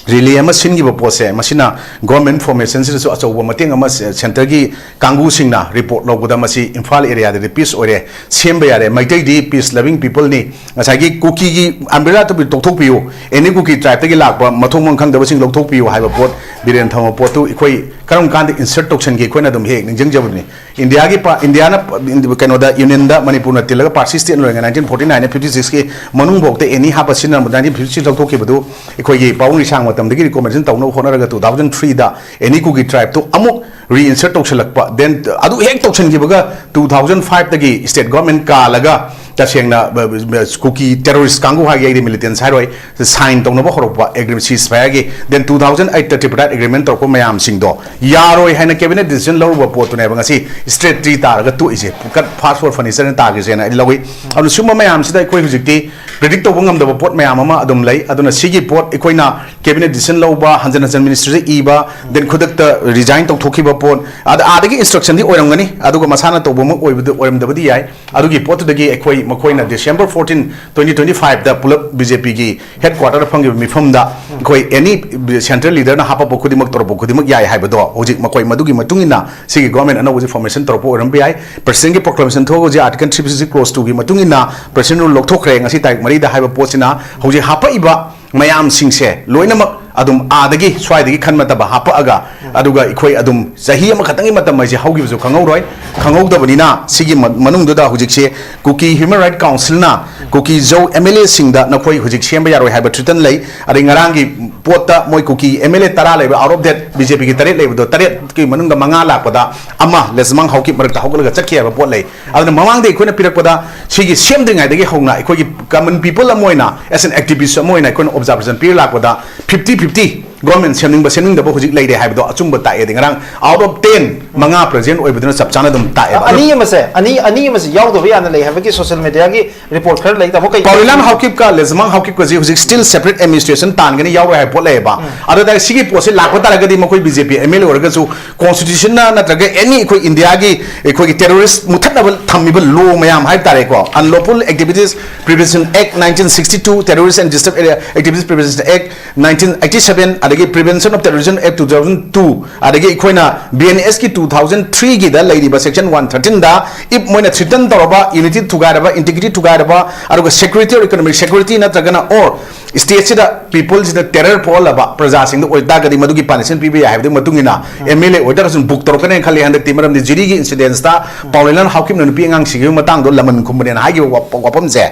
ꯔꯤꯂꯦ ꯑꯃ ꯁꯤꯟꯈꯤꯕ ꯄꯣꯠꯁꯦ, ꯃꯁꯤꯅ ꯒꯣꯔꯃꯦꯟ ꯐꯣꯔꯃꯦꯁꯟꯁꯤꯗꯁꯨ ꯑꯆꯧꯕ ꯃꯇꯦꯡ ꯑꯃ ꯁꯦ-, ꯁꯦꯟꯇꯔꯒꯤ ꯀꯥꯡꯕꯨꯁꯤꯡꯅ ꯔꯤꯄꯣꯔꯠ ꯂꯧꯕꯗ ꯃꯁꯤ ꯏꯝꯐꯥꯜ ꯑꯦꯔꯤꯌꯥꯗꯗꯤ ꯄꯤꯁ ꯑꯣꯏꯔꯦ, ꯁꯦꯝꯕ ꯌꯥꯔꯦ, ꯃꯩꯇꯩꯗꯤ ꯄꯤꯁ ꯂꯚꯤꯡ ꯄꯤꯄꯜꯅꯤ, ꯉꯁꯥꯏꯒꯤ ꯀꯨꯀꯤꯒꯤ ꯑꯝꯕ꯭ꯔꯦꯂꯥ ꯇꯨꯄꯤ ꯇꯣꯛꯊꯣꯛꯄꯤꯌꯨ, ꯑꯦꯅꯤ ꯀꯨꯀꯤ ꯇ꯭ꯔꯥꯏꯕꯇꯒꯤ ꯂꯥꯛꯄ ꯃꯊꯣꯡ ꯃꯔꯝ ꯈꯪꯗꯕꯁꯤꯡ ꯂꯧꯊꯣꯛꯄꯤꯌꯨ ꯍꯥꯏꯕ ꯄꯣꯠ ꯕꯤꯔꯦꯟ ꯊꯝꯕ ꯄꯣꯠꯇꯨ ꯑꯩꯈꯣꯏ ꯀꯔꯝ ꯀꯥꯟꯗ ꯏꯟꯁꯔꯠ ꯇꯧꯁꯟꯒꯦ ꯑꯩꯈꯣꯏꯅ ꯑꯗꯨꯝ ꯍꯦꯛ ꯍꯦꯛ ꯅꯤꯡꯁꯤꯡꯖꯕꯅꯤ꯫ ꯏꯟꯗꯤꯌꯥꯒꯤ ꯄ-, ꯏꯟꯗꯤꯌꯥꯅ ꯄ-, ꯏꯟꯗꯤ-, ꯀꯩꯅꯣꯗ, ꯌꯨꯅꯤꯌꯟꯗ ꯃꯅꯤꯄꯨꯔꯅ ꯇꯤꯜꯂꯒ ꯄꯥꯔꯁꯤ ꯁ꯭ꯇꯦꯠ ꯑꯣꯏꯔꯤꯉꯩ ꯅꯥꯏꯟꯇꯤꯟ ꯐꯣꯔꯇꯤ ꯅꯥꯏꯟ ꯐꯤꯐꯇꯤ ꯁꯤꯛꯁꯀꯤ ꯃꯅꯨꯡꯐꯥꯎꯗ ꯑꯦꯅꯤ ꯍꯥꯞꯄ ꯁꯤꯖꯤꯟꯅꯔꯝꯕ ꯅꯥꯏꯟꯇꯤꯟ ꯐꯤꯐꯇꯤ ꯁꯤꯛꯁ ꯂꯧꯊꯣꯛꯈꯤꯕꯗꯨ ꯑꯩꯈꯣꯏꯒꯤ ꯄꯥꯕꯨꯡ ꯔꯤꯁꯥꯡ ꯃꯇꯝꯗꯒꯤ ꯔꯤꯀꯣꯃꯦꯟꯗꯦꯁꯟ ꯇꯧꯅꯕ ꯍꯣꯠꯅꯔꯒ ꯇꯨ ꯊꯥꯎꯖꯟ ꯊ꯭ꯔꯤꯗ ꯑꯦꯅꯤ ꯀꯨꯀꯤ ꯇ꯭ꯔꯥꯏꯕꯇꯨ ꯑꯃꯨꯛ ꯔꯤꯏꯟꯁꯔꯠ ꯇꯧꯁꯜꯂꯛꯄ, ꯗꯦꯟ ꯑꯗꯨ ꯍꯦꯛ ꯇꯧꯁꯟꯈꯤꯕꯒ ꯇꯨ ꯊꯥꯎꯖꯟ ꯐꯥꯏꯚꯇꯒꯤ ꯁ꯭ꯇꯦꯠ ꯒꯣꯔꯃꯦꯟ ꯀꯥꯜꯂꯒ ꯇꯁꯦꯡꯅ ꯕ-, ꯕ-, ꯀꯨꯀꯤ ꯇꯦꯔꯣꯔꯤꯁ ꯀꯥꯡꯕꯨ ꯍꯥꯏꯒꯦ, ꯑꯩꯗꯤ ꯃꯤꯂꯤꯇꯦꯟꯁ ꯍꯥꯏꯔꯣꯏ, ꯁꯥꯏꯟ ꯇꯧꯅꯕ ꯍꯧꯔꯛꯄ ꯑꯦꯒ꯭ꯔꯤ-, ꯁꯤꯁ ꯐꯥꯌꯔꯒꯤ, ꯗꯦꯟ ꯇꯨ ꯊꯥꯎꯖꯟ ꯑꯩꯠꯇ ꯇ꯭ꯔꯤꯄꯥꯔꯇꯥꯏꯠ ꯑꯦꯒ꯭ꯔꯤꯃꯦꯟ ꯇꯧꯔꯛꯄ ꯃꯌꯥꯝꯁꯤꯡꯗꯣ ꯌꯥꯔꯣꯏ ꯍꯥꯏꯅ ꯀꯦꯕꯤꯅꯦꯠ ꯗꯤꯁꯤꯖꯟ ꯂꯧꯔꯨꯕ ꯄꯣꯠꯇꯨꯅꯦꯕ ꯉꯁꯤ ꯁ꯭ꯇ꯭ꯔꯦꯠ ꯇ꯭ꯔꯤ ꯇꯥꯔꯒ ꯇꯣꯛꯏꯁꯦ, ꯀꯠ ꯐꯥꯁ ꯐꯣꯔ ꯐꯔꯅꯤꯆꯔꯅ ꯇꯥꯈꯤꯁꯦꯅ ꯑꯩ ꯂꯧꯏ꯫ ꯑꯗꯨꯅ ꯁꯤꯒꯨꯝꯕ ꯃꯌꯥꯝꯁꯤꯗ ꯑꯩꯈꯣꯏ ꯍꯧꯖꯤꯛꯇꯤ ꯄ꯭ꯔꯤꯗꯤꯛ ꯇꯧꯕ ꯉꯝꯗꯕ ꯄꯣꯠ ꯃꯌꯥꯝ ꯑꯃ ꯑꯗꯨꯝ ꯂꯩ꯫ ꯑꯗꯨꯅ ꯁꯤꯒꯤ ꯄꯣꯠ ꯑꯩꯈꯣꯏꯅ ꯀꯦꯕꯤꯅꯦꯠ ꯗꯤꯁꯤꯖꯟ ꯂꯧꯕ, ꯍꯟꯖꯟ ꯍꯟꯖꯟ ꯃꯤꯅꯤꯁꯇ꯭ꯔꯤꯗ ꯏꯕ, ꯗꯦꯟ ꯈꯨꯗꯛꯇ ꯔꯤꯖꯥꯏꯟ ꯇꯧꯊꯣꯛꯈꯤꯕ ꯄꯣꯠ, ꯑꯗ ꯑꯥꯗꯒꯤ ꯏꯟꯁꯇ꯭ꯔꯛꯁꯟꯗꯤ ꯑꯣꯏꯔꯝꯒꯅꯤ, ꯑꯗꯨꯒ ꯃꯁꯥꯅ ꯇꯧꯕꯃꯛ ꯑꯣꯏꯕꯗ, ꯑꯣꯏꯔꯝꯗꯕꯗꯤ ꯌꯥꯏ꯫ ꯑꯗꯨꯒꯤ ꯄꯣꯠꯇꯨꯗꯒꯤ ꯑꯩꯈꯣꯏ, ꯃꯈꯣꯏꯅ ꯗꯤꯁꯦꯝꯕꯔ ꯐꯣꯔꯇꯤꯟ, ꯇ꯭ꯋꯦꯟꯇꯤ ꯇ꯭ꯋꯦꯟꯇꯤ ꯐꯥꯏꯚꯇ ꯄꯨꯂꯞ ꯕꯤ ꯖꯦ ꯄꯤꯒꯤ ꯍꯦꯗ ꯀ꯭ꯋꯥꯇꯔꯗ ꯐꯝꯈꯤꯕ ꯃꯤꯐꯝꯗ ꯑꯩꯈꯣꯏ ꯑꯦꯅꯤ ꯁꯦꯟꯇ꯭ꯔꯦꯜ ꯂꯤꯗꯔꯅ ꯍꯥꯞꯄꯛꯄ ꯈꯨꯗꯤꯡꯃꯛ, ꯇꯧꯔꯛꯄ ꯈꯨꯗꯤꯡꯃꯛ ꯌꯥꯏ ꯍꯥꯏꯕꯗꯣ ꯍꯧꯖꯤꯛ ꯃꯈꯣꯏ ꯃꯗꯨꯒꯤ ꯃꯇꯨꯡ ꯏꯟꯅ ꯁꯤꯒꯤ ꯒꯣꯔꯃꯦꯟ ꯑꯅꯧꯕꯁꯤ ꯐꯣꯔꯃꯦꯁꯟ ꯇꯧꯔꯛꯄ ꯑꯣꯏꯔꯝꯕ ꯌꯥꯏ꯫ ꯄ꯭ꯔꯁꯤꯗꯦꯟꯒꯤ ꯄ꯭ꯔꯣꯀ꯭ꯂꯥꯃꯦꯁꯟ ꯊꯣꯛꯑꯒ ꯍꯧꯖꯤꯛ article three fifty six close ꯇꯨꯒꯤ ꯃꯇꯨꯡ ꯏꯟꯅ ꯄ꯭ꯔꯁꯤꯗꯦꯟ ꯔꯨꯜ ꯂꯧꯊꯣꯛꯈ꯭ꯔꯦ ꯉꯁꯤ ꯇꯥꯔꯤꯛ ꯃꯔꯤꯗ ꯍꯥꯏꯕ ꯄꯣꯠꯁꯤꯅ ꯍꯧꯖꯤꯛ ꯍꯥꯞꯄꯛꯏꯕ ꯃꯌꯥꯝꯁꯤꯡꯁꯦ ꯂꯣꯏꯅꯃꯛ ꯑꯗꯨꯝ ꯑꯥꯗꯒꯤ ꯁ꯭ꯋꯥꯏꯗꯒꯤ ꯈꯟꯕ ꯅꯠꯇꯕ ꯍꯥꯞꯄꯛꯑꯒ, ꯑꯗꯨꯒ ꯑꯩꯈꯣꯏ ꯑꯗꯨꯝ ꯆꯍꯤ ꯑꯃꯈꯛꯇꯪꯒꯤ ꯃꯇꯝ ꯍꯥꯏꯁꯦ ꯍꯧꯈꯤꯕꯁꯨ ꯈꯪꯍꯧꯔꯣꯏ꯫ ꯈꯪꯍꯧꯗꯕꯅꯤꯅ ꯁꯤꯒꯤ ꯃ-, ꯃꯅꯨꯡꯗꯨꯗ ꯍꯧꯖꯤꯛꯁꯦ ꯀꯨꯀꯤ ꯍ꯭ꯌꯨꯃꯦꯟ ꯔꯥꯏꯠ ꯀꯥꯎꯟꯁꯤꯜꯅ ꯀꯨꯀꯤ ꯖꯧ ꯑꯦꯝ ꯑꯦꯜ ꯑꯦꯁꯤꯡꯗ ꯅꯈꯣꯏ ꯍꯧꯖꯤꯛ ꯁꯦꯝꯕ ꯌꯥꯔꯣꯏ ꯍꯥꯏꯕ ꯊ꯭ꯔꯤꯇꯟ ꯂꯩ꯫ ꯑꯗꯩ ꯉꯔꯥꯡꯒꯤ ꯄꯣꯠꯇ ꯃꯣꯏ ꯀꯨꯀꯤ ꯑꯦꯝ ꯑꯦꯜ ꯑꯦ ꯇꯔꯥ ꯂꯩꯕ, out of that B J ꯄꯤꯒꯤ ꯇꯔꯦꯠ ꯂꯩꯕꯗꯣ, ꯇꯔꯦꯠꯀꯤ ꯃꯅꯨꯡꯗ ꯃꯉꯥ ꯂꯥꯛꯄꯗ ꯑꯃ ꯂꯦꯁꯃꯥꯡ ꯍꯥꯎꯀꯤꯞ ꯃꯔꯛꯇ ꯍꯧꯒꯠꯂꯒ ꯆꯠꯈꯤ ꯍꯥꯏꯕ ꯄꯣꯠ ꯂꯩ꯫ ꯑꯗꯨꯅ ꯃꯃꯥꯡꯗ ꯑꯩꯈꯣꯏꯅ ꯄꯤꯔꯛꯄꯗ ꯁꯤꯒꯤ ꯁꯦꯝꯗ꯭ꯔꯤꯉꯩꯗꯒꯤ ꯍꯧꯅ ꯑꯩꯈꯣꯏꯒꯤ ꯀꯃꯟ ꯄꯤꯄꯜ ꯑꯃ ꯑꯣꯏꯅ, as an activist ꯑꯃ ꯑꯣꯏꯅ ꯑꯩꯈꯣꯏꯅ ꯑꯣꯕꯖꯥꯔꯕꯦꯁꯟ ꯄꯤꯔ ꯂꯥꯛꯄꯗ ꯐꯤꯐꯇꯤ ꯐꯤꯐꯇꯤ ꯒꯣꯔꯃꯦꯟ ꯁꯦꯝꯅꯤꯡꯕ ꯁꯦꯝꯅꯤꯡꯗꯕ ꯍꯧꯖꯤꯛ ꯂꯩꯔꯦ ꯍꯥꯏꯕꯗꯣ ꯑꯆꯨꯝꯕ ꯇꯥꯛꯑꯦꯗꯤ ꯉꯔꯥꯡ out of ten ꯃꯉꯥ present ꯑꯣꯏꯕꯗꯨꯅ ꯆꯞ ꯆꯥꯅ ꯑꯗꯨꯝ ꯇꯥꯛꯑꯦꯕ꯫ ꯑꯅꯤ ꯑꯃꯁꯦ, ꯑꯅꯤ, ꯑꯅꯤ ꯑꯃꯁꯦ ꯌꯥꯎꯗꯕ ꯌꯥꯅ ꯂꯩ ꯍꯥꯏꯕꯒꯤ social media ꯒꯤ report ꯈꯔ ꯂꯩ꯫ ꯇꯥꯃꯣ, ꯀꯩ ꯄꯥꯎꯔꯤꯂꯥꯟ ꯍꯥꯎꯀꯤꯞꯀ ꯂꯦꯖꯃꯥꯡ ꯍꯥꯎꯀꯤꯞꯀꯁꯤ ꯍꯧꯖꯤꯛ still separate administration ꯇꯥꯟꯒꯅꯤ, ꯌꯥꯎꯔꯣꯏ ꯍꯥꯏꯕ ꯄꯣꯠ ꯂꯩꯌꯦꯕ꯫ ꯑꯗꯨ ꯇꯥꯔꯗꯤ ꯁꯤꯒꯤ ꯄꯣꯠꯁꯦ ꯂꯥꯛꯄ ꯇꯥꯔꯒꯗꯤ ꯃꯈꯣꯏ B J P M L A ꯑꯣꯏꯔꯒꯁꯨ constitution ꯅ ꯅꯠꯇ꯭ꯔꯒ any ꯑꯩꯈꯣꯏ ꯏꯟꯗꯤꯌꯥꯒꯤ ꯑꯩꯈꯣꯏꯒꯤ terrorist ꯃꯨꯊꯠꯅꯕ ꯊꯝꯃꯤꯕ law ꯃꯌꯥꯝ ꯍꯥꯏꯕ ꯇꯥꯔꯦꯀꯣ, Unlawful Activities Prevention Act nineteen sixty two, Terrorist and Disturb Area Activities Prevention Act nineteen eighty seven, ꯑꯗꯒꯤ Prevention of Terrorism Act two thousand two, ꯑꯗꯒꯤ ꯑꯩꯈꯣꯏꯅ B N S ꯀꯤ two thousand three ꯒꯤꯗ ꯂꯩꯔꯤꯕ section one thirteen the if ꯃꯣꯏꯅ threaten ꯇꯧꯔꯕ, unity ꯊꯨꯒꯥꯏꯔꯕ, integrity ꯊꯨꯒꯥꯏꯔꯕ, ꯑꯗꯨꯒ security or economic security ꯅꯠꯇ꯭ꯔꯒꯅ or state ꯁꯤꯗ people ꯁꯤꯗ terror ꯄꯣꯛꯍꯜꯂꯕ ꯄ꯭ꯔꯖꯥꯁꯤꯡꯗ ꯑꯣꯏꯇꯥꯔꯒꯗꯤ ꯃꯗꯨꯒꯤ punishment ꯄꯤꯕ ꯌꯥꯏ ꯍꯥꯏꯕꯗꯨꯒꯤ ꯃꯇꯨꯡ ꯏꯟꯅ M L A ꯑꯣꯏꯇꯥꯔꯒꯁꯨ book ꯇꯧꯔꯛꯀꯅꯦꯅ ꯈꯜꯂꯤ ꯍꯟꯗꯛꯇꯤ꯫ ꯃꯔꯝꯗꯤ ꯖꯤꯔꯤꯒꯤ incidents ꯇ ꯄꯥꯎꯂꯦꯂꯥꯟ ꯍꯥꯎꯀꯤꯞꯅ ꯅꯨꯄꯤ ꯑꯉꯥꯡ ꯁꯤꯈꯤꯕ ꯃꯇꯥꯡꯗꯣ ꯂꯃꯟ ꯈꯨꯝꯕꯅꯦꯅ ꯍꯥꯏꯈꯤꯕ ꯋꯥ-, ꯋꯥꯐꯝꯁꯦ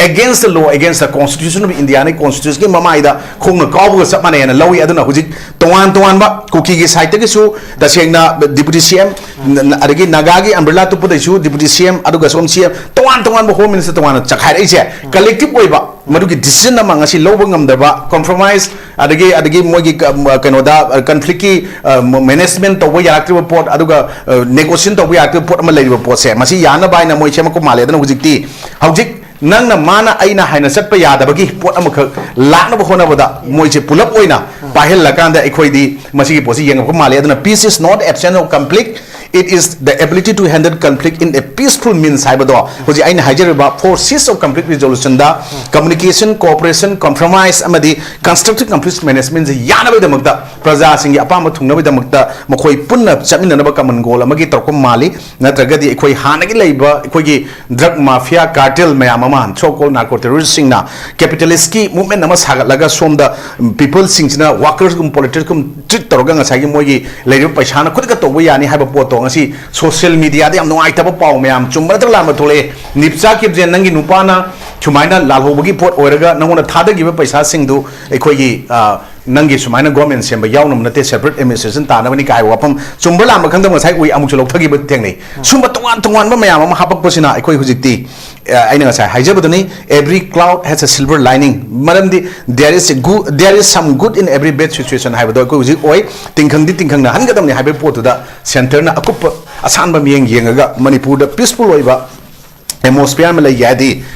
against the law, against the constitution of India ꯅꯤ, constitution ꯒꯤ ꯃꯃꯥꯏꯗ ꯈꯣꯡꯅ ꯀꯥꯎꯕꯒ ꯆꯞ ꯃꯥꯟꯅꯩꯅ ꯂꯧꯏ꯫ ꯑꯗꯨꯅ ꯍꯧꯖꯤꯛ ꯇꯣꯉꯥꯟ ꯇꯣꯉꯥꯟꯕ ꯀꯨꯀꯤꯒꯤ side ꯇꯒꯤꯁꯨ ꯇꯁꯦꯡꯅ deputy C M, ꯅ-, ꯅ-, ꯑꯗꯒꯤ ꯅꯥꯒꯥꯒꯤ umbrella ꯇꯨꯞꯄꯗꯩꯁꯨ deputy C M, ꯑꯗꯨꯒ ꯁꯣꯝ C M, ꯇꯣꯉꯥꯟ ꯇꯣꯉꯥꯟꯕ home minister ꯇꯣꯉꯥꯟꯅ ꯆꯈꯥꯏꯔꯛꯏꯁꯦ collective ꯑꯣꯏꯕ ꯃꯗꯨꯒꯤ decision ꯑꯃ ꯉꯁꯤ ꯂꯧꯕ ꯉꯝꯗꯕ, compromise, ꯑꯗꯒꯤ, ꯑꯗꯒꯤ ꯃꯣꯏꯒꯤ ꯀ-, ꯃ-, ꯀꯩꯅꯣꯗ, ꯑ, conflict ꯀꯤ, ꯑ, ꯃ-, management ꯇꯧꯕ ꯌꯥꯔꯛꯇ꯭ꯔꯤꯕ ꯄꯣꯠ, ꯑꯗꯨꯒ, ꯑ, negotiation ꯇꯧꯕ ꯌꯥꯔꯛꯇ꯭ꯔꯤꯕ ꯄꯣꯠ ꯑꯃ ꯂꯩꯔꯤꯕ ꯄꯣꯠꯁꯦ, ꯃꯁꯤ ꯌꯥꯅꯕ ꯍꯥꯏꯅ ꯃꯣꯏ ꯁꯦꯝꯃꯛꯄ ꯃꯥꯜꯂꯦ꯫ ꯑꯗꯨꯅ ꯍꯧꯖꯤꯛꯇꯤ, ꯍꯧꯖꯤꯛ ꯅꯪꯅ ꯃꯥꯅ ꯑꯩꯅ ꯍꯥꯏꯅ ꯆꯠꯄ ꯌꯥꯗꯕꯒꯤ ꯄꯣꯠ ꯑꯃꯈꯛ ꯂꯥꯛꯅꯕ ꯍꯣꯠꯅꯕꯗ ꯃꯣꯏꯁꯦ ꯄꯨꯂꯞ ꯑꯣꯏꯅ ꯄꯥꯏꯍꯜꯂꯀꯥꯟꯗ ꯑꯩꯈꯣꯏꯗꯤ ꯃꯁꯤꯒꯤ ꯄꯣꯠꯁꯤ ꯌꯦꯡꯉꯛꯄ ꯃꯥꯜꯂꯦ꯫ ꯑꯗꯨꯅ peace is not absence of conflict, it is the ability to handle conflict in a peaceful means ꯍꯥꯏꯕꯗꯣ ꯍꯧꯖꯤꯛ ꯑꯩꯅ ꯍꯥꯏꯖꯔꯤꯕ four C's of conflict resolution the communication, cooperation, compromise ꯑꯃꯗꯤ constructive conflict management ꯁꯦ ꯌꯥꯅꯕꯒꯤꯗꯃꯛꯇ, ꯄ꯭ꯔꯖꯥꯁꯤꯡꯒꯤ ꯑꯄꯥꯝꯕ ꯊꯨꯡꯅꯕꯒꯤꯗꯃꯛꯇ ꯃꯈꯣꯏ ꯄꯨꯟꯅ ꯆꯠꯃꯤꯟꯅꯅꯕ common goal ꯑꯃꯒꯤ ꯇꯧꯔꯛꯄ ꯃꯥꯜꯂꯤ꯫ ꯅꯠꯇ꯭ꯔꯒꯗꯤ ꯑꯩꯈꯣꯏ ꯍꯥꯟꯅꯒꯤ ꯂꯩꯕ ꯑꯩꯈꯣꯏꯒꯤ drug mafia cartel ꯃꯌꯥꯝ ꯑꯃ, so called narco terrorist ꯁꯤꯡꯅ capitalist ꯀꯤ movement ꯑꯃ ꯁꯥꯒꯠꯂꯒ ꯁꯣꯝꯗ people ꯁꯤꯡꯁꯤꯅ workers ꯀꯨꯝ, politician ꯀꯨꯝ treat ꯇꯧꯔꯒ ꯉꯁꯥꯏꯒꯤ ꯃꯣꯏꯒꯤ ꯂꯩꯔꯤꯕ ꯄꯩꯁꯥꯅ ꯈꯨꯗꯛꯇ ꯇꯧꯕ ꯌꯥꯅꯤ ꯍꯥꯏꯕ ꯄꯣꯠꯇꯣ ꯉꯁꯤ social media ꯗ ꯌꯥꯝ ꯅꯨꯡꯉꯥꯏꯇꯕ ꯄꯥꯎ ꯃꯌꯥꯝ ꯆꯨꯝꯕ ꯅꯠꯇ꯭ꯔꯒ ꯂꯥꯟꯕ ꯊꯣꯛꯂꯛꯑꯦ꯫ ꯅꯤꯞꯆꯥ ꯀꯤꯞꯖꯦꯟ, ꯅꯪꯒꯤ ꯅꯨꯄꯥꯅ ꯁꯨꯃꯥꯏꯅ ꯂꯥꯜꯍꯧꯕꯒꯤ ꯄꯣꯠ ꯑꯣꯏꯔꯒ ꯅꯪꯉꯣꯟꯗ ꯊꯥꯗꯈꯤꯕ ꯄꯩꯁꯥꯁꯤꯡꯗꯨ ꯑꯩꯈꯣꯏꯒꯤ, ꯑ, ꯅꯪꯒꯤ ꯁꯨꯃꯥꯏꯅ ꯒꯣꯔꯃꯦꯟ ꯁꯦꯝꯕ ꯌꯥꯎꯅꯕ ꯅꯠꯇꯦ, ꯁꯦꯄꯔꯦꯠ ꯑꯦꯗꯃꯤꯅꯤꯁꯇ꯭ꯔꯦꯁꯟ ꯇꯥꯅꯕꯅꯤ ꯀꯥꯏ ꯍꯥꯏꯕ ꯋꯥꯐꯝ ꯆꯨꯝꯕ ꯂꯥꯟꯕ ꯈꯪꯗꯕ ꯉꯁꯥꯏ ꯎꯏ, ꯑꯃꯨꯛꯁꯨ ꯂꯧꯊꯈꯤꯕ ꯊꯦꯡꯅꯩ꯫ ꯁꯨꯝꯕ ꯇꯣꯉꯥꯟ ꯇꯣꯉꯥꯟꯕ ꯃꯌꯥꯝ ꯑꯃ ꯍꯥꯄꯛꯄꯁꯤꯅ ꯑꯩꯈꯣꯏ ꯍꯧꯖꯤꯛꯇꯤ, ꯑ, ꯑꯩꯅ ꯉꯁꯥꯏ ꯍꯥꯏꯖꯕꯗꯨꯅꯤ, "Every cloud has a silver lining"꯫ ꯃꯔꯝꯗꯤ there is a good, there is some good in every bad situation ꯍꯥꯏꯕꯗꯣ ꯑꯩꯈꯣꯏ ꯍꯧꯖꯤꯛ ꯑꯣꯏ꯫ ꯇꯤꯡꯈꯪꯗꯤ ꯇꯤꯡꯈꯪꯅ ꯍꯟꯒꯗꯕꯅꯤ ꯍꯥꯏꯕꯒꯤ ꯄꯣꯠꯇꯨꯗ ꯁꯦꯟꯇꯔꯅ ꯑꯀꯨꯞꯄ ꯑꯁꯥꯟꯕ ꯃꯤꯠꯌꯦꯡ ꯌꯦꯡꯉꯒ ꯃꯅꯤꯄꯨꯔꯗ ꯄꯤꯁꯐꯨꯜ ꯑꯣꯏꯕ ꯑꯦꯠꯃꯣꯁꯐꯤꯌꯔ ꯑꯃ ꯂꯩꯒꯦ ꯍꯥꯏꯗꯤ,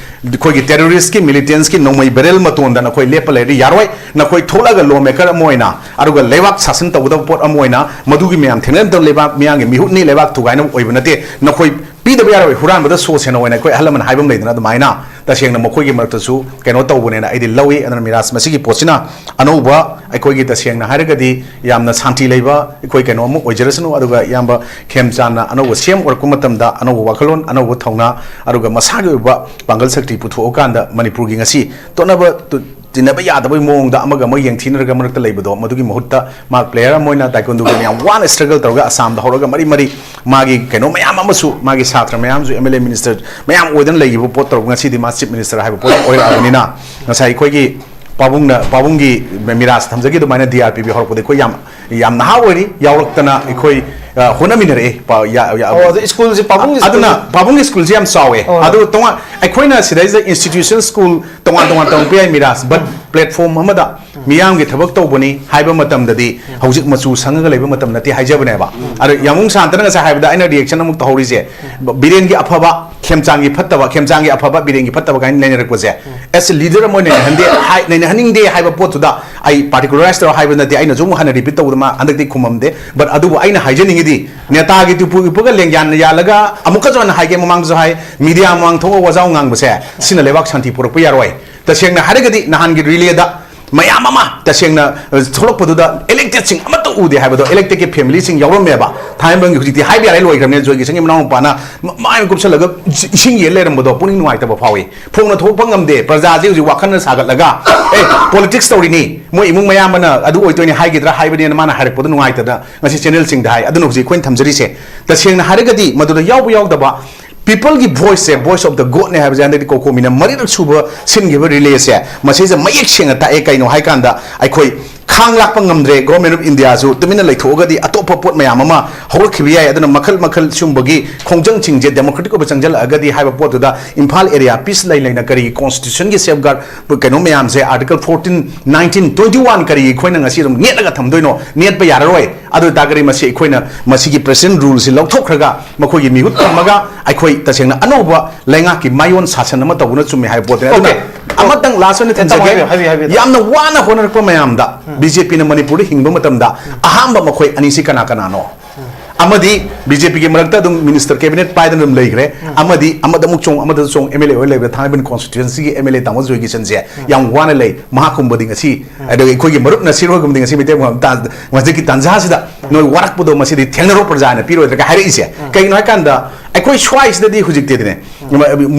ꯑꯩꯈꯣꯏꯒꯤ ꯇꯦꯔꯣꯔꯤꯁꯀꯤ, ꯃꯤꯂꯤꯇꯦꯟꯁꯀꯤ ꯅꯣꯡꯃꯩ ꯕꯦꯔꯦꯜ ꯃꯇꯣꯟꯗ ꯅꯈꯣꯏ ꯂꯦꯞꯄ ꯂꯩꯔꯗꯤ ꯌꯥꯔꯣꯏ꯫ ꯅꯈꯣꯏ ꯊꯣꯛꯂꯛꯑꯒ ꯂꯣ ꯃꯦꯀꯔ ꯑꯃ ꯑꯣꯏꯅ, ꯑꯗꯨꯒ ꯂꯩꯕꯥꯛ ꯁꯥꯁꯟ ꯇꯧꯒꯗꯕ ꯄꯣꯠ ꯑꯃ ꯑꯣꯏꯅ, ꯃꯗꯨꯒꯤ ꯃꯌꯥꯝ ꯊꯦꯡꯅꯔꯝꯗꯕ ꯂꯩꯕꯥꯛ ꯃꯤꯌꯥꯝꯒꯤ ꯃꯤꯍꯨꯠꯅꯤ, ꯂꯩꯕꯥꯛ ꯊꯨꯒꯥꯏꯅꯕ ꯑꯣꯏꯕ ꯅꯠꯇꯦ꯫ ꯅꯈꯣꯏ ꯄꯤꯗꯕ ꯌꯥꯔꯣꯏ, ꯍꯨꯔꯥꯟꯕꯗ ꯁꯣ ꯁꯦꯟꯅ ꯑꯣꯏꯅ ꯑꯩꯈꯣꯏ ꯑꯍꯜ ꯂꯃꯟ ꯍꯥꯏꯕ ꯑꯃ ꯂꯩꯗꯅ, ꯑꯗꯨꯃꯥꯏꯅ ꯇꯁꯦꯡꯅ ꯃꯈꯣꯏꯒꯤ ꯃꯔꯛꯇꯁꯨ ꯀꯩꯅꯣ ꯇꯧꯕꯅꯦꯅ ꯑꯩꯗꯤ ꯂꯧꯏ꯫ ꯑꯗꯨꯅ ꯃꯤꯔꯥꯖ ꯃꯁꯤꯒꯤ ꯄꯣꯠꯁꯤꯅ ꯑꯅꯧꯕ, ꯑꯩꯈꯣꯏꯒꯤ ꯇꯁꯦꯡꯅ ꯍꯥꯏꯔꯒꯗꯤ ꯌꯥꯝꯅ ꯁꯥꯟꯇꯤ ꯂꯩꯕ ꯑꯩꯈꯣꯏ ꯀꯩꯅꯣ ꯑꯃ ꯑꯣꯏꯖꯔꯁꯅꯨ꯫ ꯑꯗꯨꯒ ꯏꯌꯥꯝꯕ ꯈꯦꯝꯆꯥꯟꯅ ꯑꯅꯧꯕ ꯁꯤ ꯑꯦꯝ ꯑꯣꯏꯔꯛꯄ ꯃꯇꯝꯗ ꯑꯅꯧꯕ ꯋꯥꯈꯜꯂꯣꯟ, ꯑꯅꯧꯕ ꯊꯧꯅꯥ, ꯑꯗꯨꯒ ꯃꯁꯥꯒꯤ ꯑꯣꯏꯕ ꯄꯥꯡꯒꯜ ꯁꯛꯇꯤ ꯄꯨꯊꯣꯛꯑꯀꯥꯟꯗ ꯃꯅꯤꯄꯨꯔꯒꯤ ꯉꯁꯤ ꯇꯣꯠꯅꯕ ꯇꯨ-, ꯇꯤꯟꯅꯕ ꯌꯥꯗꯕꯒꯤ ꯃꯑꯣꯡꯗ ꯑꯃꯒ ꯑꯃꯒ ꯌꯦꯡꯊꯤꯅꯔꯒ ꯃꯔꯛꯇ ꯂꯩꯕꯗꯣ, ꯃꯗꯨꯒꯤ ꯃꯍꯨꯠꯇ ꯃꯍꯥꯛ ꯄ꯭ꯂꯦꯌꯔ ꯑꯃ ꯑꯣꯏꯅ ꯇꯥꯏꯀꯣꯟꯗꯨꯒꯤ ꯌꯥꯝ ꯋꯥꯅ ꯁ꯭ꯇ꯭ꯔꯒꯜ ꯇꯧꯔꯒ ꯑꯁꯥꯝꯗ ꯍꯧꯔꯒ ꯃꯔꯤ ꯃꯔꯤ ꯃꯥꯒꯤ ꯀꯩꯅꯣ ꯃꯌꯥꯝ ꯑꯃꯁꯨ, ꯃꯥꯒꯤ ꯁꯥꯇ꯭ꯔ ꯃꯌꯥꯝꯁꯨ, ꯑꯦꯝ ꯑꯦꯜ ꯑꯦ, ꯃꯤꯅꯤꯁꯇꯔ ꯃꯌꯥꯝ ꯑꯣꯏꯗꯅ ꯂꯩꯈꯤꯕ ꯄꯣꯠ ꯇꯧꯔꯒ ꯉꯁꯤꯗꯤ ꯃꯥ ꯆꯤꯐ ꯃꯤꯅꯤꯁꯇꯔ ꯍꯥꯏꯕ ꯄꯣꯠ ꯑꯣꯏꯔꯛꯑꯕꯅꯤꯅ, ꯉꯁꯥꯏ ꯑꯩꯈꯣꯏꯒꯤ ꯄꯥꯕꯨꯡꯅ, ꯄꯥꯕꯨꯡꯒꯤ ꯃꯤꯔꯥꯖ ꯊꯝꯖꯒꯦ ꯑꯗꯨꯃꯥꯏꯅ ꯗꯤ ꯑꯥꯔ ꯄꯤ ꯕꯤ ꯍꯧꯔꯛꯄꯗ ꯑꯩꯈꯣꯏ ꯌꯥꯝ, ꯌꯥꯝ ꯅꯍꯥ ꯑꯣꯏꯔꯤ, ꯌꯥꯎꯔꯛꯇꯅ ꯑꯩꯈꯣꯏ, ꯑ, ꯍꯣꯠꯅꯃꯤꯟꯅꯔꯛꯑꯦ꯫ ꯄꯥ-, ꯌꯥ-, ꯌꯥ-, ꯑꯣ, ꯑꯗꯨ ꯁ꯭ꯀꯨꯜꯁꯦ ꯄꯥꯕꯨꯡꯒꯤ ꯑꯗꯨꯅ ꯁ꯭ꯀꯨꯜ? ꯄꯥꯕꯨꯡꯒꯤ ꯁ꯭ꯀꯨꯜꯁꯦ ꯌꯥꯝ ꯆꯥꯎꯋꯦ꯫ ꯑꯣ꯫ ꯑꯗꯨ ꯇꯣꯉꯥꯟ, ꯑꯩꯈꯣꯏꯅ ꯁꯤꯗꯩꯁꯤꯗ ꯏꯟꯁꯇꯤꯇ꯭ꯌꯨꯁꯟ, ꯁ꯭ꯀꯨꯜ ꯇꯣꯉꯥꯟ ꯇꯣꯉꯥꯟ ꯇꯝꯃꯛꯄ ꯌꯥꯏ ꯃꯤꯔꯥꯖ, but ꯄ꯭ꯂꯦꯠꯐꯣꯝ ꯑꯃꯗ ꯃꯤꯌꯥꯝꯒꯤ ꯊꯕꯛ ꯇꯧꯕꯅꯤ ꯍꯥꯏꯕ ꯃꯇꯝꯗꯗꯤ ꯍꯧꯖꯤꯛ ꯃꯆꯨ ꯁꯪꯉꯒ ꯂꯩꯕ ꯃꯇꯝ ꯅꯠꯇꯦ ꯍꯥꯏꯖꯕꯅꯦꯕ꯫ ꯑꯗꯣ ꯌꯥꯃꯨꯡ ꯁꯥꯟꯇꯅ ꯉꯁꯥꯏ ꯍꯥꯏꯕꯗ ꯑꯩꯅ ꯔꯤꯌꯦꯛꯁꯟ ꯑꯃꯨꯛ ꯇꯧꯍꯧꯔꯤꯁꯦ, ꯕꯤꯔꯦꯟꯒꯤ ꯑꯐꯕ, ꯈꯦꯝꯆꯥꯡꯒꯤ ꯐꯠꯇꯕ, ꯈꯦꯝꯆꯥꯡꯒꯤ ꯑꯐꯕ, ꯕꯤꯔꯦꯟꯒꯤ ꯐꯠꯇꯕ ꯀꯥꯏꯅ ꯅꯩꯅꯔꯛꯄꯁꯦ, ꯑꯦꯁ ꯂꯤꯗꯔ ꯑꯃ ꯑꯣꯏꯅ ꯅꯩꯅꯍꯟꯗꯦ, ꯍꯥꯏ-, ꯅꯩꯅꯍꯟꯅꯤꯡꯗꯦ ꯍꯥꯏꯕ ꯄꯣꯠꯇꯨꯗ ꯑꯩ ꯄꯥꯔꯇꯤꯀꯨꯂꯔꯥꯏꯁ ꯇꯧꯔ ꯍꯥꯏꯕ ꯅꯠꯇꯦ, ꯑꯩꯅꯁꯨ ꯑꯃꯨꯛ ꯍꯟꯅ ꯔꯤꯄꯤꯠ ꯇꯧꯕꯗ ꯃꯥ ꯍꯟꯗꯛꯇꯤ ꯈꯨꯝꯃꯝꯗꯦ꯫ But ꯑꯗꯨꯕꯨ ꯑꯩꯅ ꯍꯥꯏꯖꯅꯤꯡꯉꯤꯗꯤ, ꯅꯦꯇꯥꯒꯤ ꯇꯨꯄꯨ ꯎꯞꯄꯒ ꯂꯦꯡꯌꯥꯟ ꯌꯥꯜꯂꯒ ꯑꯃꯨꯛꯀꯁꯨ ꯍꯟꯅ ꯍꯥꯏꯒꯦ, ꯃꯃꯥꯡꯗꯁꯨ ꯍꯥꯏ, ꯃꯤꯗꯤꯌꯥ ꯃꯃꯥꯡ ꯊꯣꯛꯑꯒ ꯋꯥꯖꯥꯎ ꯉꯥꯡꯕꯁꯦ, ꯁꯤꯅ ꯂꯩꯕꯥꯛ ꯁꯥꯟꯇꯤ ꯄꯨꯔꯛꯄ ꯌꯥꯔꯣꯏ꯫ ꯇꯁꯦꯡꯅ ꯍꯥꯏꯔꯒꯗꯤ ꯅꯍꯥꯟꯒꯤ ꯔꯤꯂꯦꯗ ꯃꯌꯥꯝ ꯑꯃ ꯇꯁꯦꯡꯅ, ꯑ, ꯊꯣꯛꯂꯛꯄꯗꯨꯗ ꯏꯂꯦꯛꯇꯦꯠꯁꯤꯡ ꯑꯃꯠꯇ ꯎꯗꯦ ꯍꯥꯏꯕꯗꯣ, ꯏꯂꯦꯛꯇꯦꯠꯀꯤ ꯐꯦꯃꯤꯂꯤꯁꯤꯡ ꯌꯥꯎꯔꯝꯃꯦꯕ꯫ ꯊꯥꯏꯃꯟꯒꯤ ꯍꯧꯖꯤꯛꯇꯤ ꯍꯥꯏꯕ ꯌꯥꯔꯦ, ꯂꯣꯏꯈ꯭ꯔꯕꯅꯤꯅ꯫ ꯖꯣꯏ ꯀꯤꯁꯟꯒꯤ ꯃꯅꯥꯎ ꯅꯨꯄꯥꯅ ꯃ-, ꯃꯥꯏ ꯀꯨꯞꯁꯜꯂꯒ ꯏꯁꯤꯡ ꯌꯦꯟ ꯂꯩꯔꯝꯕꯗꯣ ꯄꯨꯛꯅꯤꯡ ꯅꯨꯡꯉꯥꯏꯇꯕ ꯐꯥꯎꯏ꯫ ꯐꯣꯡꯅ ꯊꯣꯛꯄ ꯉꯝꯗꯦ꯫ ꯄ꯭ꯔꯖꯥꯁꯦ ꯍꯧꯖꯤꯛ ꯋꯥꯈꯜꯅ ꯁꯥꯒꯠꯂꯒ, "ꯑꯦ, ꯄꯣꯂꯤꯇꯤꯛꯁ ꯇꯧꯔꯤꯅꯤ, ꯃꯣꯏ ꯏꯃꯨꯡ ꯃꯌꯥꯝꯕꯅ ꯑꯗꯨ ꯑꯣꯏꯗꯣꯏꯅꯤ ꯍꯥꯏꯒꯗ꯭ꯔꯥ" ꯍꯥꯏꯕꯅꯦꯅ ꯃꯥꯅ ꯍꯥꯏꯔꯛꯄꯗꯣ ꯅꯨꯡꯉꯥꯏꯇꯗꯅ ꯉꯁꯤ ꯆꯦꯅꯦꯜꯁꯤꯡꯗ ꯍꯥꯏ꯫ ꯑꯗꯨꯅ ꯍꯧꯖꯤꯛ ꯑꯩꯈꯣꯏꯅ ꯊꯝꯖꯔꯤꯁꯦ, ꯇꯁꯦꯡꯅ ꯍꯥꯏꯔꯒꯗꯤ ꯃꯗꯨꯗ ꯌꯥꯎꯕ ꯌꯥꯎꯗꯕ, ꯄꯤꯄꯜꯒꯤ ꯚꯣꯏꯁꯁꯦ, ꯚꯣꯏꯁ ꯑꯣꯐ ꯗ ꯒꯣꯗꯅꯦ ꯍꯥꯏꯕꯁꯦ ꯍꯟꯗꯛꯇꯤ ꯀꯣꯀꯣꯃꯤꯅ ꯃꯔꯤꯔꯛ ꯁꯨꯕ ꯁꯤꯟꯈꯤꯕ ꯔꯤꯂꯦꯁꯦ, ꯃꯁꯤꯁꯦ ꯃꯌꯦꯛ ꯁꯦꯡꯅ ꯇꯥꯛꯑꯦ꯫ ꯀꯩꯅꯣ ꯍꯥꯏꯀꯥꯟꯗ, ꯑꯩꯈꯣꯏ ꯈꯥꯡ ꯂꯥꯛꯄ ꯉꯝꯗ꯭ꯔꯦ꯫ Government of India ꯁꯨ ꯇꯨꯃꯤꯟꯅ ꯂꯩꯊꯣꯛꯑꯒꯗꯤ ꯑꯇꯣꯞꯄ ꯄꯣꯠ ꯃꯌꯥꯝ ꯑꯃ ꯍꯧꯔꯛꯈꯤꯕ ꯌꯥꯏ꯫ ꯑꯗꯨꯅ ꯃꯈꯜ ꯃꯈꯜ ꯁꯤꯒꯨꯝꯕꯒꯤ ꯈꯣꯡꯖꯪꯁꯤꯡꯁꯦ democratic ꯑꯣꯏꯕ ꯆꯪꯁꯤꯜꯂꯛꯑꯒꯗꯤ ꯍꯥꯏꯕ ꯄꯣꯠꯇꯨꯗ ꯏꯝꯐꯥꯜ area peace ꯂꯩ ꯂꯩꯅ ꯀꯔꯤꯒꯤ constitution ꯒꯤ safeguard ꯀꯩꯅꯣ ꯃꯌꯥꯝꯁꯦ, article fourteen, nineteen, twenty one ꯀꯔꯤꯒꯤ ꯑꯩꯈꯣꯏꯅ ꯉꯁꯤ ꯑꯗꯨꯝ ꯅꯦꯠꯂꯒ ꯊꯝꯗꯣꯏꯅꯣ? ꯅꯦꯠꯄ ꯌꯥꯔꯔꯣꯏ꯫ ꯑꯗꯨ ꯑꯣꯏꯇꯥꯔꯒꯗꯤ ꯃꯁꯤ ꯑꯩꯈꯣꯏꯅ ꯃꯁꯤꯒꯤ present rule ꯁꯤ ꯂꯧꯊꯣꯛꯈ꯭ꯔꯒ ꯃꯈꯣꯏꯒꯤ ꯃꯤꯍꯨꯠ ꯊꯝꯃꯒ ꯑꯩꯈꯣꯏ ꯇꯁꯦꯡꯅ ꯑꯅꯧꯕ ꯂꯩꯉꯥꯛꯀꯤ ꯃꯥꯏꯑꯣꯟ ꯁꯥꯁꯟ ꯑꯃ ꯇꯧꯕꯅ ꯆꯨꯝꯃꯦ ꯍꯥꯏꯕ ꯄꯣꯠꯇꯨꯅꯤ꯫ ꯑꯗꯨꯅ Okay. ꯑꯃꯇꯪ last ꯑꯣꯏꯅ ꯑꯦ, ꯇꯥꯃꯣ, ꯊꯝꯖꯒꯦ꯫ ꯍꯥꯏꯕꯤꯌꯨ, ꯍꯥꯏꯕꯤꯌꯨ, ꯍꯥꯏꯕꯤꯌꯨ꯫ ꯌꯥꯝꯅ ꯋꯥꯅ ꯍꯣꯠꯅꯔꯛꯄ ꯃꯌꯥꯝꯗ ꯎꯝ꯫ B J P ꯅ ꯃꯅꯤꯄꯨꯔꯗ ꯍꯤꯡꯕ ꯃꯇꯝꯗ ꯎꯝ꯫ ꯑꯍꯥꯟꯕ ꯃꯈꯣꯏ ꯑꯅꯤꯁꯤ ꯀꯅꯥ ꯀꯅꯥꯅꯣ? ꯎꯝ꯫ ꯑꯃꯗꯤ B J P ꯒꯤ ꯃꯔꯛꯇ ꯑꯗꯨꯝ minister cabinet ꯄꯥꯏꯗꯅ ꯑꯗꯨꯝ ꯂꯩꯈ꯭ꯔꯦ꯫ ꯎꯝ꯫ ꯑꯃꯗꯤ ꯑꯃꯗ ꯑꯃꯨꯛ ꯆꯣꯡ, ꯑꯃꯗ ꯆꯣꯡ, M L A ꯑꯣꯏ ꯂꯩꯕꯗ ꯊꯥꯡꯃꯩꯕꯟ constituency ꯒꯤ M L A ꯇꯥꯃꯣ ꯖꯣꯏ ꯀꯤꯁꯟꯁꯦ ꯎꯝ꯫ ꯌꯥꯝ ꯋꯥꯅ ꯂꯩ꯫ ꯃꯍꯥꯛꯀꯨꯝꯕꯗꯤ ꯉꯁꯤ, ꯎꯝ꯫ ꯑꯗꯒꯤ ꯑꯩꯈꯣꯏꯒꯤ ꯃꯔꯨꯞ ꯅꯁꯤꯔ ꯍꯣꯏꯒꯨꯝꯕꯗꯤ ꯉꯁꯤ ꯃꯩꯇꯩ ꯃꯐꯝ ꯇꯥ-, ꯍꯧꯖꯤꯛꯀꯤ ꯇꯥꯟꯖꯥꯁꯤꯗ ꯎꯝ꯫ ꯅꯣꯏ ꯋꯥꯔꯛꯄꯗꯣ ꯃꯁꯤꯗꯤ ꯊꯦꯡꯅꯔꯣ ꯄ꯭ꯔꯖꯥꯅ ꯄꯤꯔꯣꯏꯗ꯭ꯔꯒ ꯍꯥꯏꯔꯛꯏꯁꯦ꯫ ꯎꯝ꯫ ꯀꯩꯒꯤꯅꯣ ꯍꯥꯏꯀꯥꯟꯗ ꯑꯩꯈꯣꯏ ꯁ꯭ꯋꯥꯏꯁꯤꯗꯗꯤ ꯍꯧꯖꯤꯛꯇꯤ ꯑꯗꯨꯅꯦ,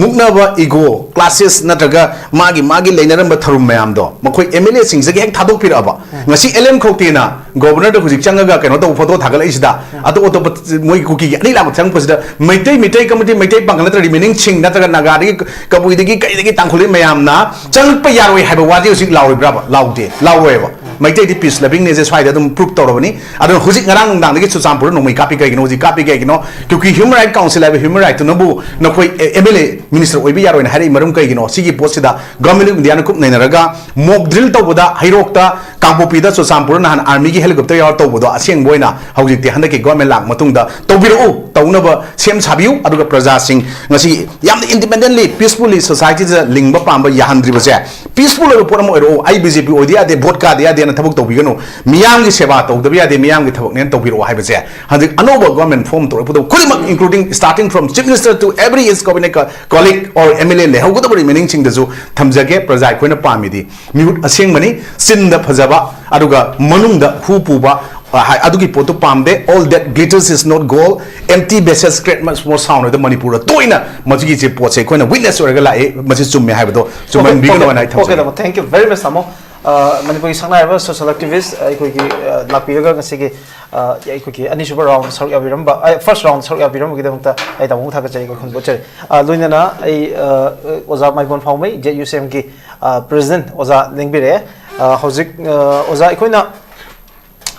ꯃꯨꯛꯅꯕ ego clashes ꯅꯠꯇ꯭ꯔꯒ ꯃꯥꯒꯤ, ꯃꯥꯒꯤ ꯂꯩꯅꯔꯝꯕ ꯊꯧꯔꯝ ꯃꯌꯥꯝꯗꯣ ꯃꯈꯣꯏ M L A ꯁꯤꯡꯁꯤꯗꯒꯤ ꯍꯦꯛ ꯊꯥꯗꯣꯛꯄꯤꯔꯛꯑꯕ꯫ ꯎꯝ꯫ ꯉꯁꯤ L M ꯈꯧꯇꯦꯅ governor ꯗ ꯍꯧꯖꯤꯛ ꯆꯪꯉꯒ ꯀꯩꯅꯣ ꯇꯧꯕ photo ꯊꯥꯒꯠꯂꯛꯏꯁꯤꯗ, ꯎꯝ꯫ ꯑꯇꯣꯞ ꯑꯇꯣꯞꯄ ꯃꯣꯏ ꯀꯨꯀꯤꯒꯤ ꯑꯅꯤ ꯂꯥꯛꯄ ꯆꯪꯉꯛꯄꯁꯤꯗ ꯃꯩꯇꯩ, ꯃꯩꯇꯩ community, ꯃꯩꯇꯩ ꯄꯥꯡꯒꯜ ꯅꯠꯇ꯭ꯔ remaining ꯁꯤꯡ ꯅꯠꯇ꯭ꯔꯒ ꯅꯥꯒꯥꯗꯒꯤ, ꯀꯕꯨꯏꯗꯒꯤ, ꯀꯩꯗꯒꯤ ꯇꯥꯡꯈꯨꯜꯗꯒꯤ ꯃꯌꯥꯝꯅ ꯆꯪꯉꯛꯄ ꯌꯥꯔꯣꯏ ꯍꯥꯏꯕ ꯋꯥꯗꯤ ꯍꯧꯖꯤꯛ ꯂꯥꯎꯔꯤꯕ꯭ꯔꯥꯕ? ꯂꯥꯎꯗꯦ, ꯂꯥꯎꯔꯣꯏꯕ꯫ ꯃꯩꯇꯩꯗꯤ peace loving ꯅꯦꯁꯦ ꯁ꯭ꯋꯥꯏꯗ ꯑꯗꯨꯝ prove ꯇꯧꯔꯕꯅꯤ꯫ ꯑꯗꯨꯅ ꯍꯧꯖꯤꯛ ꯉꯔꯥꯡ ꯅꯨꯡꯗꯥꯡꯗꯒꯤ ꯆꯨꯔꯆꯥꯟꯄꯨꯔꯗ ꯅꯣꯡꯃꯩ ꯀꯥꯞꯄꯤ ꯀꯩꯒꯤꯅꯣ? ꯍꯧꯖꯤꯛ ꯀꯥꯞꯄꯤ ꯀꯩꯒꯤꯅꯣ? ꯀꯨꯀꯤ Human Right Council ꯍꯥꯏꯕ human right ꯇꯨꯅꯕꯨ ꯅꯈꯣꯏ M L A minister ꯑꯣꯏꯕ ꯌꯥꯔꯣꯏꯅ ꯍꯥꯏꯔꯛꯏ ꯃꯔꯝ ꯀꯩꯒꯤꯅꯣ? ꯁꯤꯒꯤ ꯄꯣꯠꯁꯤꯗ government of India ꯅ ꯀꯨꯞ ꯅꯩꯅꯔꯒ mock drill ꯇꯧꯕꯗ ꯍꯩꯔꯣꯛꯇ, ꯀꯥꯡꯄꯣꯛꯄꯤꯗ, ꯆꯨꯔꯆꯥꯟꯄꯨꯔꯗ ꯅꯍꯥꯟ army ꯒꯤ helicopter ꯌꯥꯎꯔ ꯇꯧꯕꯗꯣ ꯑꯁꯦꯡꯕ ꯑꯣꯏꯅ ꯍꯧꯖꯤꯛꯇꯤ ꯍꯟꯗꯛꯀꯤ government ꯂꯥꯛ ꯃꯇꯨꯡꯗ ꯇꯧꯕꯤꯔꯛꯎ, ꯇꯧꯅꯕ ꯁꯦꯝ ꯁꯥꯕꯤꯌꯨ꯫ ꯑꯗꯨꯒ ꯄ꯭ꯔꯖꯥꯁꯤꯡ ꯉꯁꯤ ꯌꯥꯝꯅ independently, peacefully society ꯗ ꯂꯤꯡꯕ ꯄꯥꯝꯕ ꯌꯥꯍꯟꯗ꯭ꯔꯤꯕꯁꯦ, peaceful ꯑꯣꯏꯕ ꯄꯣꯠ ꯑꯃ ꯑꯣꯏꯔꯛꯎ꯫ ꯑꯩ B J P ꯑꯣꯏꯗ ꯌꯥꯗꯦ, vote ꯀꯥꯗ ꯌꯥꯗꯦꯅ ꯊꯕꯛ ꯇꯧꯕꯤꯒꯅꯨ꯫ ꯃꯤꯌꯥꯝꯒꯤ ꯁꯦꯕꯥ ꯇꯧꯗꯕ ꯌꯥꯗꯦ, ꯃꯤꯌꯥꯝꯒꯤ ꯊꯕꯛꯅꯦꯅ ꯇꯧꯕꯤꯔꯛꯑꯣ ꯍꯥꯏꯕꯁꯦ ꯍꯧꯖꯤꯛ ꯑꯅꯧꯕ government form ꯇꯧꯔꯛꯄꯗ ꯈꯨꯗꯤꯡꯃꯛ, including starting from Chief Minister to every his cabinet co-, colleague or M L A ꯂꯩꯍꯧꯒꯗꯕ remaining ꯁꯤꯡꯗꯁꯨ ꯊꯝꯖꯒꯦ꯫ ꯄ꯭ꯔꯖꯥ ꯑꯩꯈꯣꯏꯅ ꯄꯥꯝꯃꯤꯗꯤ ꯃꯤꯍꯨꯠ ꯑꯁꯦꯡꯕꯅꯤ, ꯆꯤꯟꯗ ꯐꯖꯕ ꯑꯗꯨꯒ ꯃꯅꯨꯡꯗ ꯍꯨ ꯄꯨꯕ, ꯑ, ꯍꯥꯏ-, ꯑꯗꯨꯒꯤ ꯄꯣꯠꯇꯨ ꯄꯥꯝꯗꯦ꯫ All that glitters is not gold, empty vessels create much more sound ꯍꯥꯏꯗ ꯃꯅꯤꯄꯨꯔꯗ ꯇꯣꯏꯅ ꯃꯁꯤꯒꯤꯁꯦ ꯄꯣꯠꯁꯦ ꯑꯩꯈꯣꯏꯅ witness ꯑꯣꯏꯔꯒ ꯂꯥꯛꯑꯦ꯫ ꯃꯁꯤ ꯆꯨꯝꯃꯦ ꯍꯥꯏꯕꯗꯣ ꯆꯨꯝꯍꯟꯕꯤꯒꯅꯨ ꯍꯥꯏꯅ ꯑꯩ ꯊꯝꯖꯒꯦ꯫ Okay, ꯇꯥꯃꯣ, thank you very much, ꯇꯥꯃꯣ꯫ ꯑ, ꯃꯅꯤꯄꯨꯔꯒꯤ ꯁꯛꯅꯥꯏꯔꯕ social activist ꯑꯩꯈꯣꯏꯒꯤ, ꯑ, ꯂꯥꯛꯄꯤꯔꯒ ꯉꯁꯤꯒꯤ, ꯑ, ꯑꯩꯈꯣꯏꯒꯤ ꯑꯅꯤꯁꯨꯕ round ꯁꯔꯨꯛ ꯌꯥꯕꯤꯔꯝꯕ, ꯑ, first round ꯁꯔꯨꯛ ꯌꯥꯕꯤꯔꯝꯕꯒꯤꯗꯃꯛꯇ ꯑꯩ ꯇꯥꯃꯣꯕꯨ ꯊꯥꯒꯠꯆꯔꯤ, ꯑꯩꯈꯣꯏ ꯈꯨꯔꯨꯝꯖꯔꯤ꯫ ꯑ, ꯂꯣꯏꯅꯅ ꯑꯩ, ꯑ, ꯑꯣꯖꯥ ꯃꯥꯏꯕꯣꯟ ꯐꯥꯎꯃꯩ, Z U C M ꯒꯤ, ꯑ, president ꯑꯣꯖꯥ ꯂꯦꯡꯕꯤꯔꯛꯑꯦ꯫ ꯑ, ꯍꯧꯖꯤꯛ ꯑ, ꯑꯣꯖꯥ, ꯑꯩꯈꯣꯏꯅ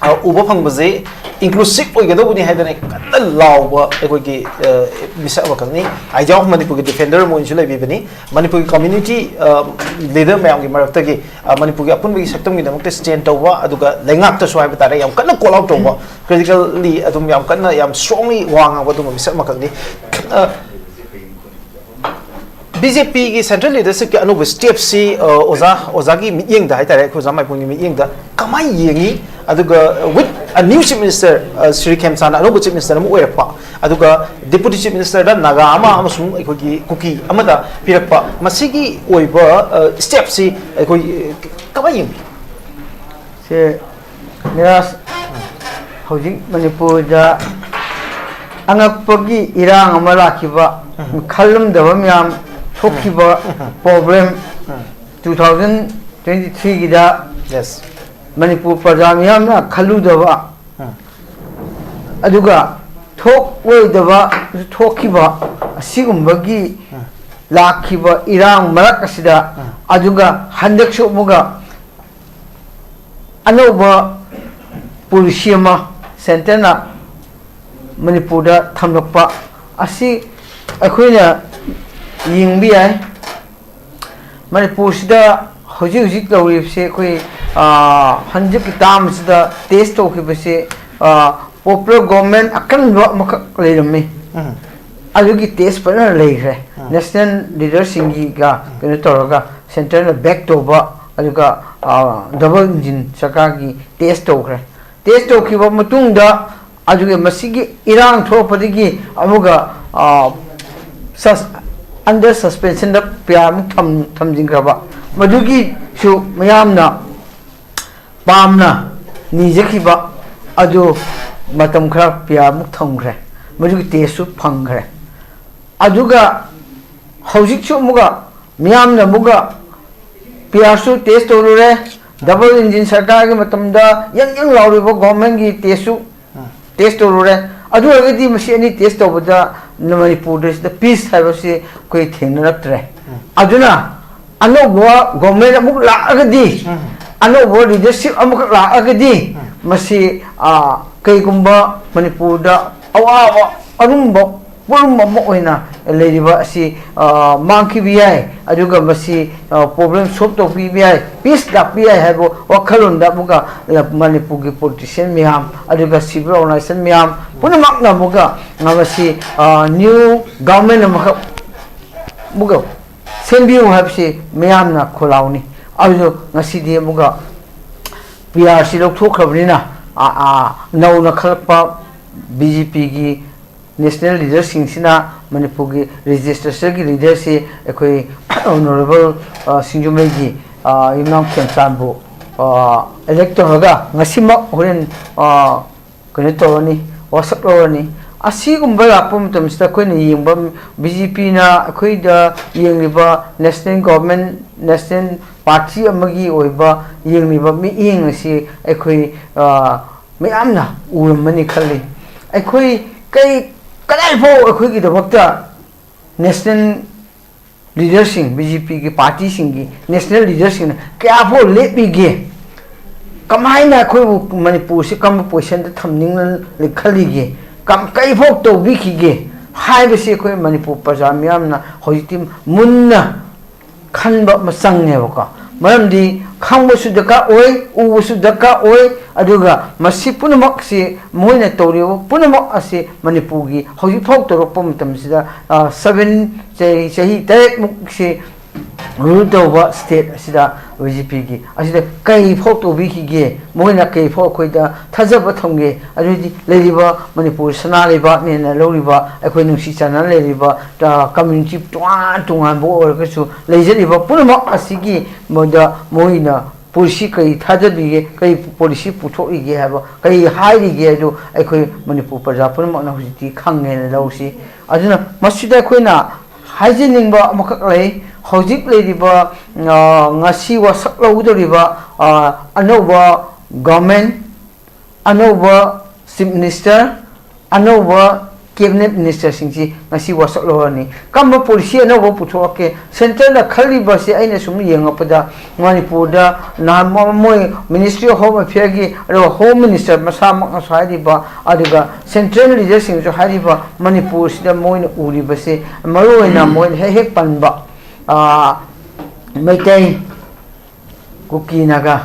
ꯑ, ꯎꯕ ꯐꯪꯕꯁꯦ ꯏꯟꯀ꯭ꯂꯨꯁꯤꯞ ꯑꯣꯏꯒꯗꯧꯕꯅꯤ ꯍꯥꯏꯗꯅ ꯀꯟꯅ ꯂꯥꯎꯕ ꯑꯩꯈꯣꯏꯒꯤ ꯑ, ꯃꯤꯁꯛ ꯑꯃꯈꯛꯅꯤ꯫ ꯑꯥꯏꯗꯤꯌꯥ ꯑꯣꯐ ꯃꯅꯤꯄꯨꯔꯒꯤ ꯗꯤꯐꯦꯟꯗꯔ ꯑꯃ ꯑꯣꯏꯅꯁꯨ ꯂꯩꯕꯤꯕꯅꯤ꯫ ꯃꯅꯤꯄꯨꯔꯒꯤ ꯀꯝꯃ꯭ꯌꯨꯅꯤꯇꯤ ꯂꯤꯗꯔ ꯃꯌꯥꯝꯒꯤ ꯃꯔꯛꯇꯒꯤ ꯑ, ꯃꯅꯤꯄꯨꯔꯒꯤ ꯑꯄꯨꯟꯕꯒꯤ ꯁꯛꯇꯝꯒꯤꯗꯃꯛꯇ ꯁ꯭ꯇꯦꯟ ꯇꯧꯕ, ꯑꯗꯨꯒ ꯂꯩꯉꯥꯛꯇꯁꯨ ꯍꯥꯏꯕ ꯇꯥꯔꯦ, ꯌꯥꯝ ꯀꯟꯅ ꯀꯣꯜ ꯑꯥꯎꯠ ꯇꯧꯕ, ꯀ꯭ꯔꯤꯇꯤꯀꯦꯜꯂꯤ ꯑꯗꯨꯝ ꯌꯥꯝ ꯀꯟꯅ, ꯌꯥꯝ ꯁ꯭ꯇꯔꯣꯡꯂꯤ ꯋꯥ ꯉꯥꯡꯕ ꯑꯗꯨꯒꯨꯝꯕ ꯃꯤꯁꯛ ꯑꯃꯈꯛꯅꯤ꯫ ꯑ, ꯕꯤ ꯖꯦ ꯄꯤꯒꯤ ꯁꯦꯟꯇ꯭ꯔꯦꯜ ꯂꯤꯗꯔꯁꯤꯞꯀꯤ ꯑꯅꯧꯕ ꯁ꯭ꯇꯦꯞꯁꯤ, ꯑ, ꯑꯣꯖꯥ, ꯑꯣꯖꯥꯒꯤ ꯃꯤꯠꯌꯦꯡꯗ ꯍꯥꯏꯇꯥꯔꯦ, ꯑꯩꯈꯣꯏ ꯑꯣꯖꯥ ꯃꯥꯏꯕꯝꯒꯤ ꯃꯤꯠꯌꯦꯡꯗ ꯀꯃꯥꯏꯅ ꯌꯦꯡꯉꯤ? ꯑꯗꯨꯒ with a new chief minister, ꯑ, ꯁ꯭ꯔꯤ ꯈꯦꯝꯆꯥꯟꯅ ꯑꯅꯧꯕ ꯆꯤꯐ ꯃꯤꯅꯤꯁꯇꯔ ꯑꯃ ꯑꯣꯏꯔꯛꯄ, ꯑꯗꯨꯒ ꯗꯦꯄꯨꯇꯤ ꯆꯤꯐ ꯃꯤꯅꯤꯁꯇꯔꯗ ꯅꯥꯒꯥ ꯑꯃ ꯑꯃꯁꯨꯡ ꯑꯩꯈꯣꯏꯒꯤ ꯀꯨꯀꯤ ꯑꯃꯗ ꯄꯤꯔꯛꯄ, ꯃꯁꯤꯒꯤ ꯑꯣꯏꯕ, ꯑ, ꯁ꯭ꯇꯦꯞꯁꯤ ꯑꯩꯈꯣꯏ, ꯑ, ꯀꯃꯥꯏꯅ ꯌꯦꯡꯕꯤ? ꯁꯦ ꯅꯤꯔꯥꯖ, ꯍꯧꯖꯤꯛ ꯃꯅꯤꯄꯨꯔꯗ ꯑꯉꯛꯄꯒꯤ ꯏꯔꯥꯡ ꯑꯃ ꯂꯥꯛꯈꯤꯕ, ꯈꯜꯂꯝꯗꯕ ꯃꯌꯥꯝ ꯊꯣꯛꯈꯤꯕ ꯄ꯭ꯔꯣꯕ꯭ꯂꯦꯝ ꯇꯨ ꯊꯥꯎꯖꯟ ꯇ꯭ꯋꯦꯟꯇꯤ ꯊ꯭ꯔꯤꯒꯤꯗ ꯌꯦꯁ꯫ ꯃꯅꯤꯄꯨꯔ ꯄ꯭ꯔꯖꯥ ꯃꯤꯌꯥꯝꯅ ꯈꯜꯂꯨꯗꯕ, ꯑꯗꯨꯒ ꯊꯣꯛꯂꯣꯏꯗꯕ ꯊꯣꯛꯈꯤꯕ, ꯑꯁꯤꯒꯨꯝꯕꯒꯤ ꯂꯥꯛꯈꯤꯕ ꯏꯔꯥꯡ ꯃꯔꯛ ꯑꯁꯤꯗ, ꯑꯗꯨꯒ ꯍꯟꯗꯛꯁꯨ ꯑꯃꯨꯛꯀ ꯑꯅꯧꯕ ꯄꯣꯂꯤꯁꯤ ꯑꯃ ꯁꯦꯟꯇꯔꯅ ꯃꯅꯤꯄꯨꯔꯗ ꯊꯝꯂꯛꯄ ꯑꯁꯤ ꯑꯩꯈꯣꯏꯅ ꯌꯦꯡꯕ ꯌꯥꯏ꯫ ꯃꯅꯤꯄꯨꯔꯁꯤꯗ ꯍꯧꯖꯤꯛ ꯍꯧꯖꯤꯛ ꯇꯧꯔꯤꯕꯁꯦ ꯑꯩꯈꯣꯏ, ꯑ, ꯍꯟꯗꯛꯀꯤ ꯇꯥꯝ ꯑꯁꯤꯗ ꯇꯦꯁ ꯇꯧꯈꯤꯕꯁꯦ, ꯑ, ꯄꯣꯄꯨꯂꯔ ꯒꯣꯚꯔꯟꯃꯦꯟꯠ ꯑꯀꯟꯕ ꯑꯃꯈꯛ ꯂꯩꯔꯝꯃꯤ꯫ ꯑꯗꯨꯒꯤ ꯇꯦꯁ ꯐꯖꯅ ꯂꯩꯈ꯭ꯔꯦ꯫ ꯅꯦꯁꯅꯦꯜ ꯂꯤꯗꯔꯁꯤꯡꯒꯤꯒ ꯀꯩꯅꯣ ꯇꯧꯔꯒ ꯁꯦꯟꯇꯔꯅ ꯕꯦꯛ ꯇꯧꯕ, ꯑꯗꯨꯒ, ꯑ, ꯗꯕꯜ ꯏꯟꯖꯤꯟ ꯁꯔꯀꯥꯔꯒꯤ ꯇꯦꯁ ꯇꯧꯈ꯭ꯔꯦ꯫ ꯇꯦꯁ ꯇꯧꯈꯤꯕ ꯃꯇꯨꯡꯗ ꯑꯗꯨꯒ ꯃꯁꯤꯒꯤ ꯏꯔꯥꯡ ꯊꯣꯛꯂꯛꯄꯗꯒꯤ ꯑꯃꯨꯛꯀ, ꯑ, ꯁꯁ-, ꯑꯟꯗꯔ ꯁꯁꯄꯦꯟꯁꯟꯗ ꯄꯤ ꯑꯥꯔ ꯑꯃꯨꯛ ꯊꯝ-, ꯊꯝꯖꯤꯟꯈ꯭ꯔꯕ, ꯃꯗꯨꯒꯤꯁꯨ ꯃꯌꯥꯝꯅ ꯄꯥꯝꯅ ꯅꯤꯖꯈꯤꯕ ꯑꯗꯨ ꯃꯇꯝ ꯈꯔ ꯄꯤ ꯑꯥꯔ ꯑꯃꯨꯛ ꯊꯝꯈ꯭ꯔꯦ, ꯃꯗꯨꯒꯤ ꯇꯦꯁꯁꯨ ꯐꯪꯈ꯭ꯔꯦ꯫ ꯑꯗꯨꯒ ꯍꯧꯖꯤꯛꯁꯨ ꯑꯃꯨꯛꯀ ꯃꯤꯌꯥꯝꯅ ꯑꯃꯨꯛꯀ ꯄꯤ ꯑꯥꯔꯁꯨ ꯇꯦꯁ ꯇꯧꯔꯨꯔꯦ, ꯗꯕꯜ ꯏꯟꯖꯤꯟ ꯁꯔꯀꯥꯔꯒꯤ ꯃꯇꯝꯗ ꯌꯪ ꯌꯪ ꯂꯥꯎꯔꯤꯕ ꯒꯣꯚꯔꯟꯃꯦꯟꯠꯀꯤ ꯇꯦꯁꯁꯨ ꯇꯦꯁ ꯇꯧꯔꯨꯔꯦ꯫ ꯑꯗꯨ ꯑꯣꯏꯔꯒꯗꯤ ꯃꯁꯤ ꯑꯅꯤ ꯇꯦꯁ ꯇꯧꯕꯗ ꯃꯅꯤꯄꯨꯔꯗ ꯁꯤꯗ ꯄꯤꯁ ꯍꯥꯏꯕꯁꯤ ꯑꯩꯈꯣꯏ ꯊꯦꯡꯅꯔꯛꯇ꯭ꯔꯦ꯫ ꯑꯗꯨꯅ ꯑꯅꯧꯕ ꯒꯣꯚꯔꯟꯃꯦꯟꯠ ꯑꯃꯨꯛ ꯂꯥꯛꯑꯒꯗꯤ ꯑꯅꯧꯕ ꯂꯤꯗꯔꯁꯤꯞ ꯑꯃꯈꯛ ꯂꯥꯛꯑꯒꯗꯤ ꯃꯁꯤ, ꯑ, ꯀꯩꯒꯨꯝꯕ ꯃꯅꯤꯄꯨꯔꯗ ꯑꯋꯥꯕ, ꯑꯔꯨꯝꯕ ꯄꯣꯠꯂꯨꯝ ꯑꯃ ꯑꯣꯏꯅ ꯂꯩꯔꯤꯕ ꯑꯁꯤ, ꯑ, ꯃꯥꯡꯈꯤꯕ ꯌꯥꯏ, ꯑꯗꯨꯒ ꯃꯁꯤ, ꯑ, ꯄ꯭ꯔꯣꯕ꯭ꯂꯦꯝ ꯁꯣꯜꯕ ꯇꯧꯕꯤꯕ ꯌꯥꯏ, ꯄꯤꯁ ꯂꯥꯛꯄ ꯌꯥꯏ ꯍꯥꯏꯕ ꯋꯥꯈꯜꯂꯣꯟꯗ ꯑꯃꯨꯛꯀ ꯃꯅꯤꯄꯨꯔꯒꯤ ꯄꯣꯂꯤꯇꯤꯁꯤꯌꯥꯟ ꯃꯌꯥꯝ, ꯑꯗꯨꯒ ꯁꯤꯚꯤꯜ ꯑꯣꯔꯒꯅꯥꯏꯖꯦꯁꯟ ꯃꯌꯥꯝ ꯄꯨꯝꯅꯃꯛꯅ ꯑꯃꯨꯛꯀ ꯃꯁꯤ, ꯑ, ꯅ꯭ꯌꯨ ꯒꯚꯔꯟꯃꯦꯟ ꯑꯃꯈꯛ ꯑꯃꯨꯛꯀ ꯁꯦꯝꯕꯤꯌꯨ ꯍꯥꯏꯕꯁꯤ ꯃꯌꯥꯝꯅ ꯈꯣꯜꯂꯥꯎꯅꯤ꯫ ꯑꯗꯨꯁꯨ ꯉꯁꯤꯗꯤ ꯑꯃꯨꯛꯀ ꯄꯤ ꯑꯥꯔ ꯁꯤ ꯂꯧꯊꯣꯛꯈ꯭ꯔꯕꯅꯤꯅ, ꯑ, ꯑ, ꯅꯧꯅ ꯈꯜꯂꯛꯄ ꯕꯤ ꯖꯦ ꯄꯤꯒꯤ ꯅꯦꯁꯅꯦꯜ ꯂꯤꯗꯔꯁꯤꯡꯁꯤꯅ, ꯃꯅꯤꯄꯨꯔꯒꯤ ꯂꯦꯖꯤꯁꯂꯦꯆꯔꯒꯤ ꯂꯤꯗꯔꯁꯤ ꯑꯩꯈꯣꯏ ꯑꯣꯅꯔꯦꯕꯜ, ꯑ, ꯁꯤꯡꯖꯃꯩꯒꯤ, ꯑ, ꯌꯨꯝꯅꯥꯝ ꯈꯦꯝꯆꯥꯟꯕꯨ, ꯑ, ꯏꯂꯦꯛ ꯇꯧꯔꯒ ꯉꯁꯤꯃꯛ, ꯍꯣꯔꯦꯟ, ꯑ, ꯀꯩꯅꯣ ꯇꯧꯔꯅꯤ, ꯋꯥꯁꯛ ꯂꯧꯔꯅꯤ꯫ ꯑꯁꯤꯒꯨꯝꯕ ꯂꯥꯛꯄ ꯃꯇꯝꯁꯤꯗ ꯑꯩꯈꯣꯏꯅ ꯌꯦꯡꯕ, ꯕꯤ ꯖꯦ ꯄꯤꯅ ꯑꯩꯈꯣꯏꯗ ꯌꯦꯡꯂꯤꯕ ꯅꯦꯁꯅꯦꯜ ꯒꯣꯚꯔꯟꯃꯦꯟ, ꯅꯦꯁꯅꯦꯜ ꯄꯥꯔꯇꯤ ꯑꯃꯒꯤ ꯑꯣꯏꯕ ꯌꯦꯡꯂꯤꯕ ꯃꯤꯠꯌꯦꯡ ꯑꯁꯤ ꯑꯩꯈꯣꯏ, ꯑ, ꯃꯌꯥꯝꯅ ꯎꯔꯝꯃꯅꯤ ꯈꯜꯂꯤ꯫ ꯑꯩꯈꯣꯏ ꯀꯩ, ꯀꯗꯥꯏꯐꯥꯎ ꯑꯩꯈꯣꯏꯒꯤꯗꯃꯛꯇ ꯅꯦꯁꯅꯦꯜ ꯂꯤꯗꯔꯁꯤꯡ, ꯕꯤ ꯖꯦ ꯄꯤꯒꯤ ꯄꯥꯔꯇꯤꯁꯤꯡꯒꯤ ꯅꯦꯁꯅꯦꯜ ꯂꯤꯗꯔꯁꯤꯡꯅ ꯀꯌꯥꯐꯥꯎ ꯂꯦꯞꯄꯤꯒꯦ? ꯀꯃꯥꯏꯅ ꯑꯩꯈꯣꯏꯕꯨ ꯃꯅꯤꯄꯨꯔꯁꯤ ꯀꯔꯝꯕ ꯄꯣꯖꯤꯁꯟꯗ ꯊꯝꯅꯤꯡꯅ ꯈꯜꯂꯤꯒꯦ? ꯀꯝ-, ꯀꯩꯐꯥꯎ ꯇꯧꯕꯤꯈꯤꯒꯦ ꯍꯥꯏꯕꯁꯤ ꯑꯩꯈꯣꯏ ꯃꯅꯤꯄꯨꯔ ꯄ꯭ꯔꯖꯥ ꯃꯤꯌꯥꯝꯅ ꯍꯧꯖꯤꯛꯇꯤ ꯃꯨꯟꯅ ꯈꯟꯕ ꯑꯃ ꯆꯪꯉꯦꯕꯀꯣ꯫ ꯃꯔꯝꯗꯤ ꯈꯪꯕꯁꯨ ꯗꯔꯀꯥꯔ ꯑꯣꯏ, ꯎꯕꯁꯨ ꯗꯔꯀꯥꯔ ꯑꯣꯏ, ꯑꯗꯨꯒ ꯃꯁꯤ ꯄꯨꯝꯅꯃꯛꯁꯤ, ꯃꯈꯣꯏꯅ ꯇꯧꯔꯤꯕ ꯄꯨꯝꯅꯃꯛ ꯑꯁꯤ ꯃꯅꯤꯄꯨꯔꯒꯤ ꯍꯧꯖꯤꯛꯐꯥꯎ ꯇꯧꯔꯛꯄ ꯃꯇꯝꯁꯤꯗ, ꯑ, ꯁꯚꯦꯟ, ꯆꯍꯤ, ꯆꯍꯤ ꯇꯔꯦꯠꯃꯨꯛꯁꯤ ꯔꯨꯜ ꯇꯧꯕ ꯁ꯭ꯇꯦꯠ ꯑꯁꯤꯗ ꯕꯤ ꯖꯦ ꯄꯤꯒꯤ ꯑꯁꯤꯗ ꯀꯩꯐꯥꯎ ꯇꯧꯕꯤꯈꯤꯒꯦ? ꯃꯈꯣꯏꯅ ꯀꯩꯐꯥꯎ ꯑꯩꯈꯣꯏꯗ ꯊꯥꯖꯕ ꯊꯝꯒꯦ? ꯑꯗꯨꯗꯤ ꯂꯩꯔꯤꯕ ꯃꯅꯤꯄꯨꯔ ꯁꯅꯥ ꯂꯩꯕꯥꯛꯅꯦꯅ ꯂꯧꯔꯤꯕ, ꯑꯩꯈꯣꯏ ꯅꯨꯡꯁꯤ ꯆꯥꯟꯅꯅ ꯂꯩꯔꯤꯕ, ꯑ, ꯀꯝꯃ꯭ꯌꯨꯅꯤꯇꯤ ꯇꯣꯉꯥꯟ ꯇꯣꯉꯥꯟꯕ ꯑꯣꯏꯔꯒꯁꯨ ꯂꯩꯖꯔꯤꯕ ꯄꯨꯝꯅꯃꯛ ꯑꯁꯤꯒꯤ ꯃꯗ ꯃꯣꯏꯅ ꯄꯣꯂꯤꯁꯤ ꯀꯔꯤ ꯊꯥꯗꯕꯤꯒꯦ, ꯀꯔꯤ ꯄꯣꯂꯤꯁꯤ ꯄꯨꯊꯣꯛꯏꯒꯦ ꯍꯥꯏꯕ, ꯀꯔꯤ ꯍꯥꯏꯔꯤꯒꯦ ꯍꯥꯏꯗꯨ ꯑꯩꯈꯣꯏ ꯃꯅꯤꯄꯨꯔ ꯄ꯭ꯔꯖꯥ ꯄꯨꯝꯅꯃꯛꯅ ꯍꯧꯖꯤꯛꯇꯤ ꯈꯪꯉꯦꯅ ꯂꯧꯁꯤ꯫ ꯑꯗꯨꯅ ꯃꯁꯤꯗ ꯑꯩꯈꯣꯏꯅ ꯍꯥꯏꯖꯅꯤꯡꯕ ꯑꯃꯈꯛ ꯂꯩ꯫ ꯍꯧꯖꯤꯛ ꯂꯩꯔꯤꯕ, ꯑ, ꯉꯁꯤ ꯋꯥꯁꯛ ꯂꯧꯒꯗꯧꯔꯤꯕ, ꯑ, ꯑꯅꯧꯕ ꯒꯣꯚꯔꯟꯃꯦꯟ, ꯑꯅꯧꯕ ꯆꯤꯐ ꯃꯤꯅꯤꯁꯇꯔ, ꯑꯅꯧꯕ ꯀꯦꯕꯤꯅꯦꯠ ꯃꯤꯅꯤꯁꯇꯔꯁꯤꯡꯁꯤ ꯉꯁꯤ ꯋꯥꯁꯛ ꯂꯧꯔꯅꯤ꯫ ꯀꯔꯝꯕ ꯄꯣꯂꯤꯁꯤ ꯑꯅꯧꯕ ꯄꯨꯊꯣꯛꯂꯛꯀꯦ? ꯁꯦꯟꯇꯔꯅ ꯈꯜꯂꯤꯕꯁꯤ ꯑꯩꯅ ꯁꯨꯝ ꯌꯦꯡꯉꯛꯄꯗ ꯃꯅꯤꯄꯨꯔꯗ ꯅꯍꯥꯟ ꯃꯣ- ꯃꯣꯏ ꯃꯤꯅꯤꯁꯇ꯭ꯔꯤ ꯑꯣꯐ ꯍꯣꯝ ꯑꯦꯐꯤꯌꯔꯒꯤ, ꯑꯗꯨꯒ ꯍꯣꯝ ꯃꯤꯅꯤꯁꯇꯔ ꯃꯁꯥꯃꯛꯅꯁꯨ ꯍꯥꯏꯔꯤꯕ, ꯑꯗꯨꯒ ꯁꯦꯟꯇ꯭ꯔꯦꯜ ꯂꯤꯗꯔꯁꯤꯡꯅꯁꯨ ꯍꯥꯏꯔꯤꯕ, ꯃꯅꯤꯄꯨꯔꯁꯤꯗ ꯃꯣꯏꯅ ꯎꯔꯤꯕꯁꯤ ꯃꯔꯨꯑꯣꯏꯅ ꯃꯣꯏꯅ ꯍꯦꯛ ꯍꯦꯛ ꯄꯟꯕ, ꯑꯥ, ꯃꯩꯇꯩ, ꯀꯨꯀꯤ, ꯅꯥꯒꯥ,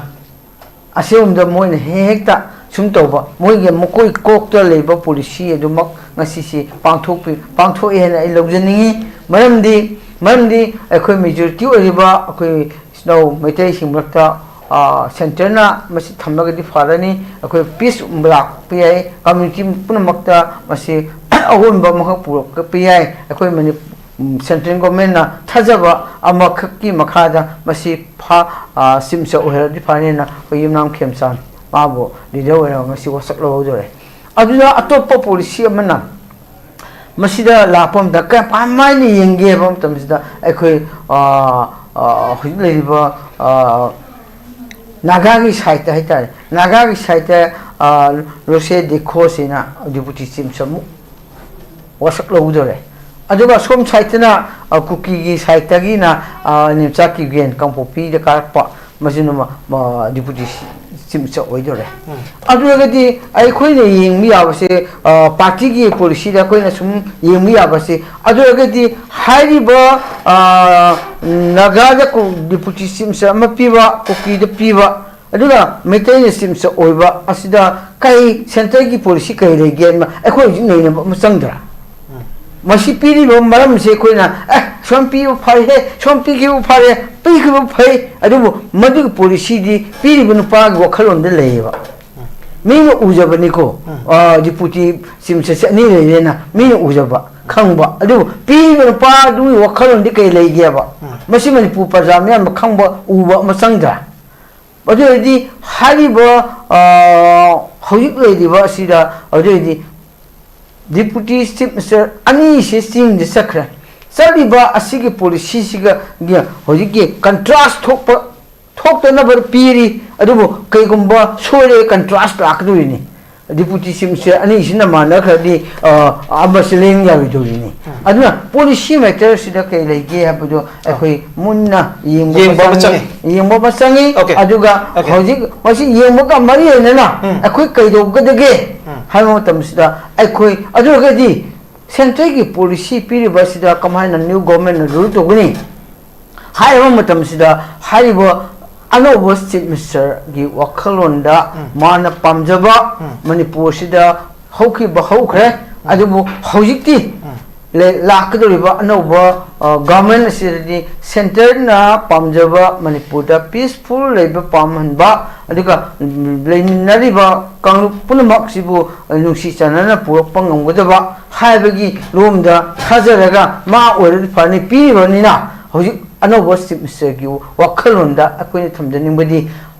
ꯑꯁꯤꯒꯨꯝꯕꯗ ꯃꯣꯏꯅ ꯍꯦꯛ ꯍꯦꯛꯇ ꯁꯨꯝ ꯇꯧꯕ, ꯃꯣꯏꯒꯤ ꯃꯀꯣꯏ ꯀꯣꯛꯇ ꯂꯩꯕ ꯄꯣꯂꯤꯁꯤ ꯑꯗꯨꯃꯛ ꯉꯁꯤꯁꯤ ꯄꯥꯡꯊꯣꯛꯄꯤ ꯄꯥꯡꯊꯣꯛꯑꯦ ꯍꯥꯏꯅ ꯑꯩ ꯂꯧꯖꯅꯤꯡꯉꯤ꯫ ꯃꯔꯝꯗꯤ ꯃꯔꯝꯗꯤ ꯑꯩꯈꯣꯏ ꯃꯦꯖꯣꯔꯤꯇꯤ ꯑꯣꯏꯔꯤꯕ ꯑꯩꯈꯣꯏ ꯏꯆꯤꯜ ꯏꯅꯥꯎ ꯃꯩꯇꯩꯁꯤꯡ ꯃꯔꯛꯇ, ꯑꯥ, ꯁꯦꯟꯇꯔꯅ ꯃꯁꯤ ꯊꯝꯂꯒꯗꯤ ꯐꯔꯅꯤ꯫ ꯑꯩꯈꯣꯏ ꯄꯤꯁ ꯂꯥꯛꯄ ꯌꯥꯏ, ꯀꯝꯃ꯭ꯌꯨꯅꯤꯇꯤ ꯄꯨꯝꯅꯃꯛꯇ ꯃꯁꯤ ꯑꯑꯣꯟꯕ ꯑꯃꯈꯛ ꯄꯨꯔꯛꯄ ꯌꯥꯏ꯫ ꯑꯩꯈꯣꯏ ꯃꯅꯤ-, ꯎꯝ, ꯁꯦꯟꯇ꯭ꯔꯦꯜ ꯒꯣꯔꯃꯦꯟꯅ ꯊꯥꯖꯕ ꯑꯃꯈꯛꯀꯤ ꯃꯈꯥꯗ ꯃꯁꯤ ꯐꯥ-, ꯑꯥ, ꯆꯤꯞ ꯃꯤꯅꯤꯁꯇꯔ ꯑꯣꯏꯍꯜꯂꯗꯤ ꯐꯅꯤꯅ ꯑꯩꯈꯣꯏ ꯌꯨꯝꯅꯥꯝ ꯈꯦꯝꯆꯥꯟ ꯃꯥꯕꯨ ꯂꯤꯗꯔ ꯑꯣꯏꯔꯒ ꯉꯁꯤ ꯋꯥꯁꯛ ꯂꯧꯍꯧꯗꯣꯔꯦ꯫ ꯑꯗꯨꯅ ꯑꯇꯣꯞꯄ ꯄꯣꯂꯤꯁꯤ ꯑꯃꯅ ꯃꯁꯤꯗ ꯂꯥꯛꯄ ꯃꯇꯝꯗ ꯀꯃꯥꯏꯅ ꯌꯦꯡꯒꯦ ꯍꯥꯏꯕ ꯃꯇꯝꯁꯤꯗ ꯑꯩꯈꯣꯏ, ꯑꯥ, ꯑꯥ, ꯍꯧꯖꯤꯛ ꯂꯩꯔꯤꯕ, ꯑꯥ, ꯅꯥꯒꯥꯒꯤ ꯁꯥꯏꯠꯇ ꯍꯥꯏꯇꯥꯔꯦ, ꯅꯥꯒꯥꯒꯤ ꯁꯥꯏꯠꯇ, ꯑꯥ, ꯂꯣꯁꯦ ꯗꯤꯈꯣꯁꯤꯅ ꯗꯤꯄꯨꯇꯤ ꯆꯤꯞ ꯃꯤꯅꯤꯁꯇꯔ ꯑꯃꯨꯛ ꯋꯥꯁꯛ ꯂꯧꯗꯣꯔꯦ꯫ ꯑꯗꯨꯒ ꯁꯣꯝ ꯁꯥꯏꯠꯇꯅ, ꯑ, ꯀꯨꯀꯤꯒꯤ ꯁꯥꯏꯠꯇꯒꯤꯅ, ꯑ, ꯅꯦꯝꯆꯥ ꯀꯤꯒꯦꯟ ꯀꯥꯡꯄꯣꯛꯄꯤꯗ ꯀꯥꯔꯛꯄ, ꯃꯁꯤꯅ ꯃ-, ꯃ-, ꯗꯤꯄꯨꯇꯤ ꯆꯤꯞ ꯃꯤꯅꯤꯁꯇꯔ ꯑꯣꯏꯗꯣꯔꯦ꯫ ꯎꯝ꯫ ꯑꯗꯨ ꯑꯣꯏꯔꯒꯗꯤ ꯑꯩꯈꯣꯏꯅ ꯌꯦꯡꯕ ꯌꯥꯕꯁꯦ, ꯑ, ꯄꯥꯔꯇꯤꯒꯤ ꯄꯣꯂꯤꯁꯤꯗ ꯑꯩꯈꯣꯏꯅ ꯁꯨꯝ ꯌꯦꯡꯕ ꯌꯥꯕꯁꯦ, ꯑꯗꯨ ꯑꯣꯏꯔꯒꯗꯤ ꯍꯥꯏꯔꯤꯕ, ꯑ, ꯅꯥꯒꯥꯗ ꯀꯨ-, ꯗꯤꯄꯨꯇꯤ ꯆꯤꯞ ꯃꯤꯅꯤꯁꯇꯔ ꯑꯃ ꯄꯤꯕ, ꯀꯨꯀꯤꯗ ꯄꯤꯕ, ꯑꯗꯨꯒ ꯃꯩꯇꯩꯅ ꯆꯤꯞ ꯃꯤꯅꯤꯁꯇꯔ ꯑꯣꯏꯕ ꯑꯁꯤꯗ ꯀꯩ ꯁꯦꯟꯇꯔꯒꯤ ꯄꯣꯂꯤꯁꯤ ꯀꯩ ꯂꯩꯒꯦ? ꯑꯩꯈꯣꯏ ꯍꯧꯖꯤꯛ ꯅꯩꯅꯕ ꯑꯃ ꯆꯪꯗ꯭ꯔꯥ? ꯎꯝ꯫ ꯃꯁꯤ ꯄꯤꯔꯤꯕ ꯃꯔꯝꯁꯦ ꯑꯩꯈꯣꯏꯅ, "ꯑꯦ, ꯁꯣꯝ ꯄꯤꯕ ꯐꯔꯦꯍꯦ, ꯁꯣꯝ ꯄꯤꯈꯤꯕ ꯐꯔꯦ, ꯄꯤꯈꯤꯕ ꯐꯩ", ꯑꯗꯨꯕꯨ ꯃꯗꯨꯒꯤ ꯄꯣꯂꯤꯁꯤꯗꯤ ꯄꯤꯔꯤꯕ ꯅꯨꯄꯥꯒꯤ ꯋꯥꯈꯜꯂꯣꯟꯗ ꯂꯩꯌꯦꯕ꯫ ꯎꯝ꯫ ꯃꯤꯅ ꯎꯖꯕꯅꯤꯀꯣ, ꯎꯝ꯫ ꯑ, ꯗꯤꯄꯨꯇꯤ ꯆꯤꯞ ꯃꯤꯅꯤꯁꯇꯔꯁꯦ ꯑꯅꯤ ꯂꯩꯔꯦꯅ ꯃꯤꯅ ꯎꯖꯕ, ꯈꯪꯕ, ꯑꯗꯨꯕꯨ ꯄꯤꯔꯤꯕ ꯅꯨꯄꯥꯗꯨꯒꯤ ꯋꯥꯈꯜꯂꯣꯟꯗꯤ ꯀꯩ ꯂꯩꯒꯦꯕ? ꯎꯝ꯫ ꯃꯁꯤ ꯃꯅꯤꯄꯨꯔ ꯄ꯭ꯔꯖꯥ ꯃꯤꯌꯥꯝꯅ ꯈꯪꯕ, ꯎꯕ ꯑꯃ ꯆꯪꯗ꯭ꯔꯥ? ꯑꯗꯨ ꯑꯣꯏꯔꯗꯤ ꯍꯥꯏꯔꯤꯕ, ꯑ, ꯍꯧꯖꯤꯛ ꯂꯩꯔꯤꯕ ꯑꯁꯤꯗ, ꯑꯗꯨ ꯑꯣꯏꯔꯗꯤ ꯗꯤꯄꯨꯇꯤ ꯆꯤꯞ ꯃꯤꯅꯤꯁꯇꯔ ꯑꯅꯤꯁꯤ ꯆꯦꯟꯖ ꯆꯠꯈ꯭ꯔꯦ꯫ ꯆꯠꯂꯤꯕ ꯑꯁꯤꯒꯤ ꯄꯣꯂꯤꯁꯤꯁꯤꯒ ꯍꯧꯖꯤꯛꯀꯤ ꯀꯟꯇ꯭ꯔꯥꯁ ꯊꯣꯛꯄ, ꯊꯣꯛꯇꯅꯕ ꯄꯤꯔꯤ꯫ ꯑꯗꯨꯕꯨ ꯀꯩꯒꯨꯝꯕ ꯁꯣꯏꯔꯦ, ꯀꯟꯇ꯭ꯔꯥꯁ ꯂꯥꯛꯀꯗꯣꯔꯤꯅꯤ꯫ Deputy Chief Minister ꯑꯅꯤꯁꯤꯅ ꯃꯥꯟꯅꯈ꯭ꯔꯗꯤ, ꯑ, ꯑꯃꯁꯤ ꯂꯦꯡ ꯌꯥꯔꯣꯏꯗꯧꯔꯤꯅꯤ꯫ ꯑꯗꯨꯅ policy matter ꯁꯤꯗ ꯀꯩ ꯂꯩꯒꯦ ꯍꯥꯏꯕꯗꯣ ꯑꯩꯈꯣꯏ ꯃꯨꯟꯅ ꯌꯦꯡꯕ ꯌꯦꯡꯕ ꯑꯃ ꯑꯃ ꯆꯪꯉꯤ, ꯆꯪꯉꯤ꯫ ꯌꯦꯡꯕ ꯑꯃ ꯆꯪꯉꯤ꯫ Okay꯫ ꯑꯗꯨꯒ Okay꯫ ꯍꯧꯖꯤꯛ ꯃꯁꯤ ꯌꯦꯡꯕꯒ ꯃꯔꯤ ꯂꯩꯅꯅ ꯎꯝ꯫ ꯑꯩꯈꯣꯏ ꯀꯩꯗꯧꯒꯗꯒꯦ ꯎꯝ꯫ ꯍꯥꯏꯕ ꯃꯇꯝꯁꯤꯗ, ꯑꯩꯈꯣꯏ ꯑꯗꯨ ꯑꯣꯏꯔꯒꯗꯤ centre ꯒꯤ policy ꯄꯤꯔꯤꯕ ꯑꯁꯤꯗ ꯀꯃꯥꯏꯅ new government ꯅ rule ꯇꯧꯒꯅꯤ? ꯍꯥꯏꯔꯤꯕ ꯃꯇꯝꯁꯤꯗ ꯍꯥꯏꯔꯤꯕ ꯑꯅꯧꯕ Chief Minister ꯒꯤ ꯋꯥꯈꯜꯂꯣꯟꯗ ꯎꯝ꯫ ꯃꯥꯅ ꯄꯥꯝꯖꯕ ꯎꯝ꯫ ꯃꯅꯤꯄꯨꯔꯁꯤꯗ ꯍꯧꯈꯤꯕ ꯍꯧꯈ꯭ꯔꯦ, ꯎꯝ꯫ ꯑꯗꯨꯕꯨ ꯍꯧꯖꯤꯛꯇꯤ ꯎꯝ꯫ ꯂꯩ-, ꯂꯥꯛꯀꯗꯧꯔꯤꯕ ꯑꯅꯧꯕ, ꯑ, government ꯑꯁꯤꯗꯗꯤ centre ꯅ ꯄꯥꯝꯖꯕ ꯃꯅꯤꯄꯨꯔꯗ peaceful ꯂꯩꯕ ꯄꯥꯝꯍꯟꯕ, ꯑꯗꯨꯒ, ꯎꯝ, ꯂꯩꯃꯤꯟꯅꯔꯤꯕ ꯀꯥꯡꯂꯨꯞ ꯄꯨꯝꯅꯃꯛꯁꯤꯕꯨ, ꯑ, ꯅꯨꯡꯁꯤ ꯆꯥꯟꯅꯅ ꯄꯨꯔꯛꯄ ꯉꯝꯒꯗꯕ ꯍꯥꯏꯕꯒꯤ ꯂꯣꯝꯗ ꯊꯥꯖꯔꯒ ꯃꯥ ꯑꯣꯏꯔꯗꯤ ꯐꯅꯤ ꯄꯤꯔꯤꯕꯅꯤꯅ, ꯍꯧꯖꯤꯛ ꯑꯅꯧꯕ Chief Minister ꯒꯤ ꯋꯥꯈꯜꯂꯣꯟꯗ ꯑꯩꯈꯣꯏꯅ ꯊꯝꯖꯅꯤꯡꯕꯗꯤ,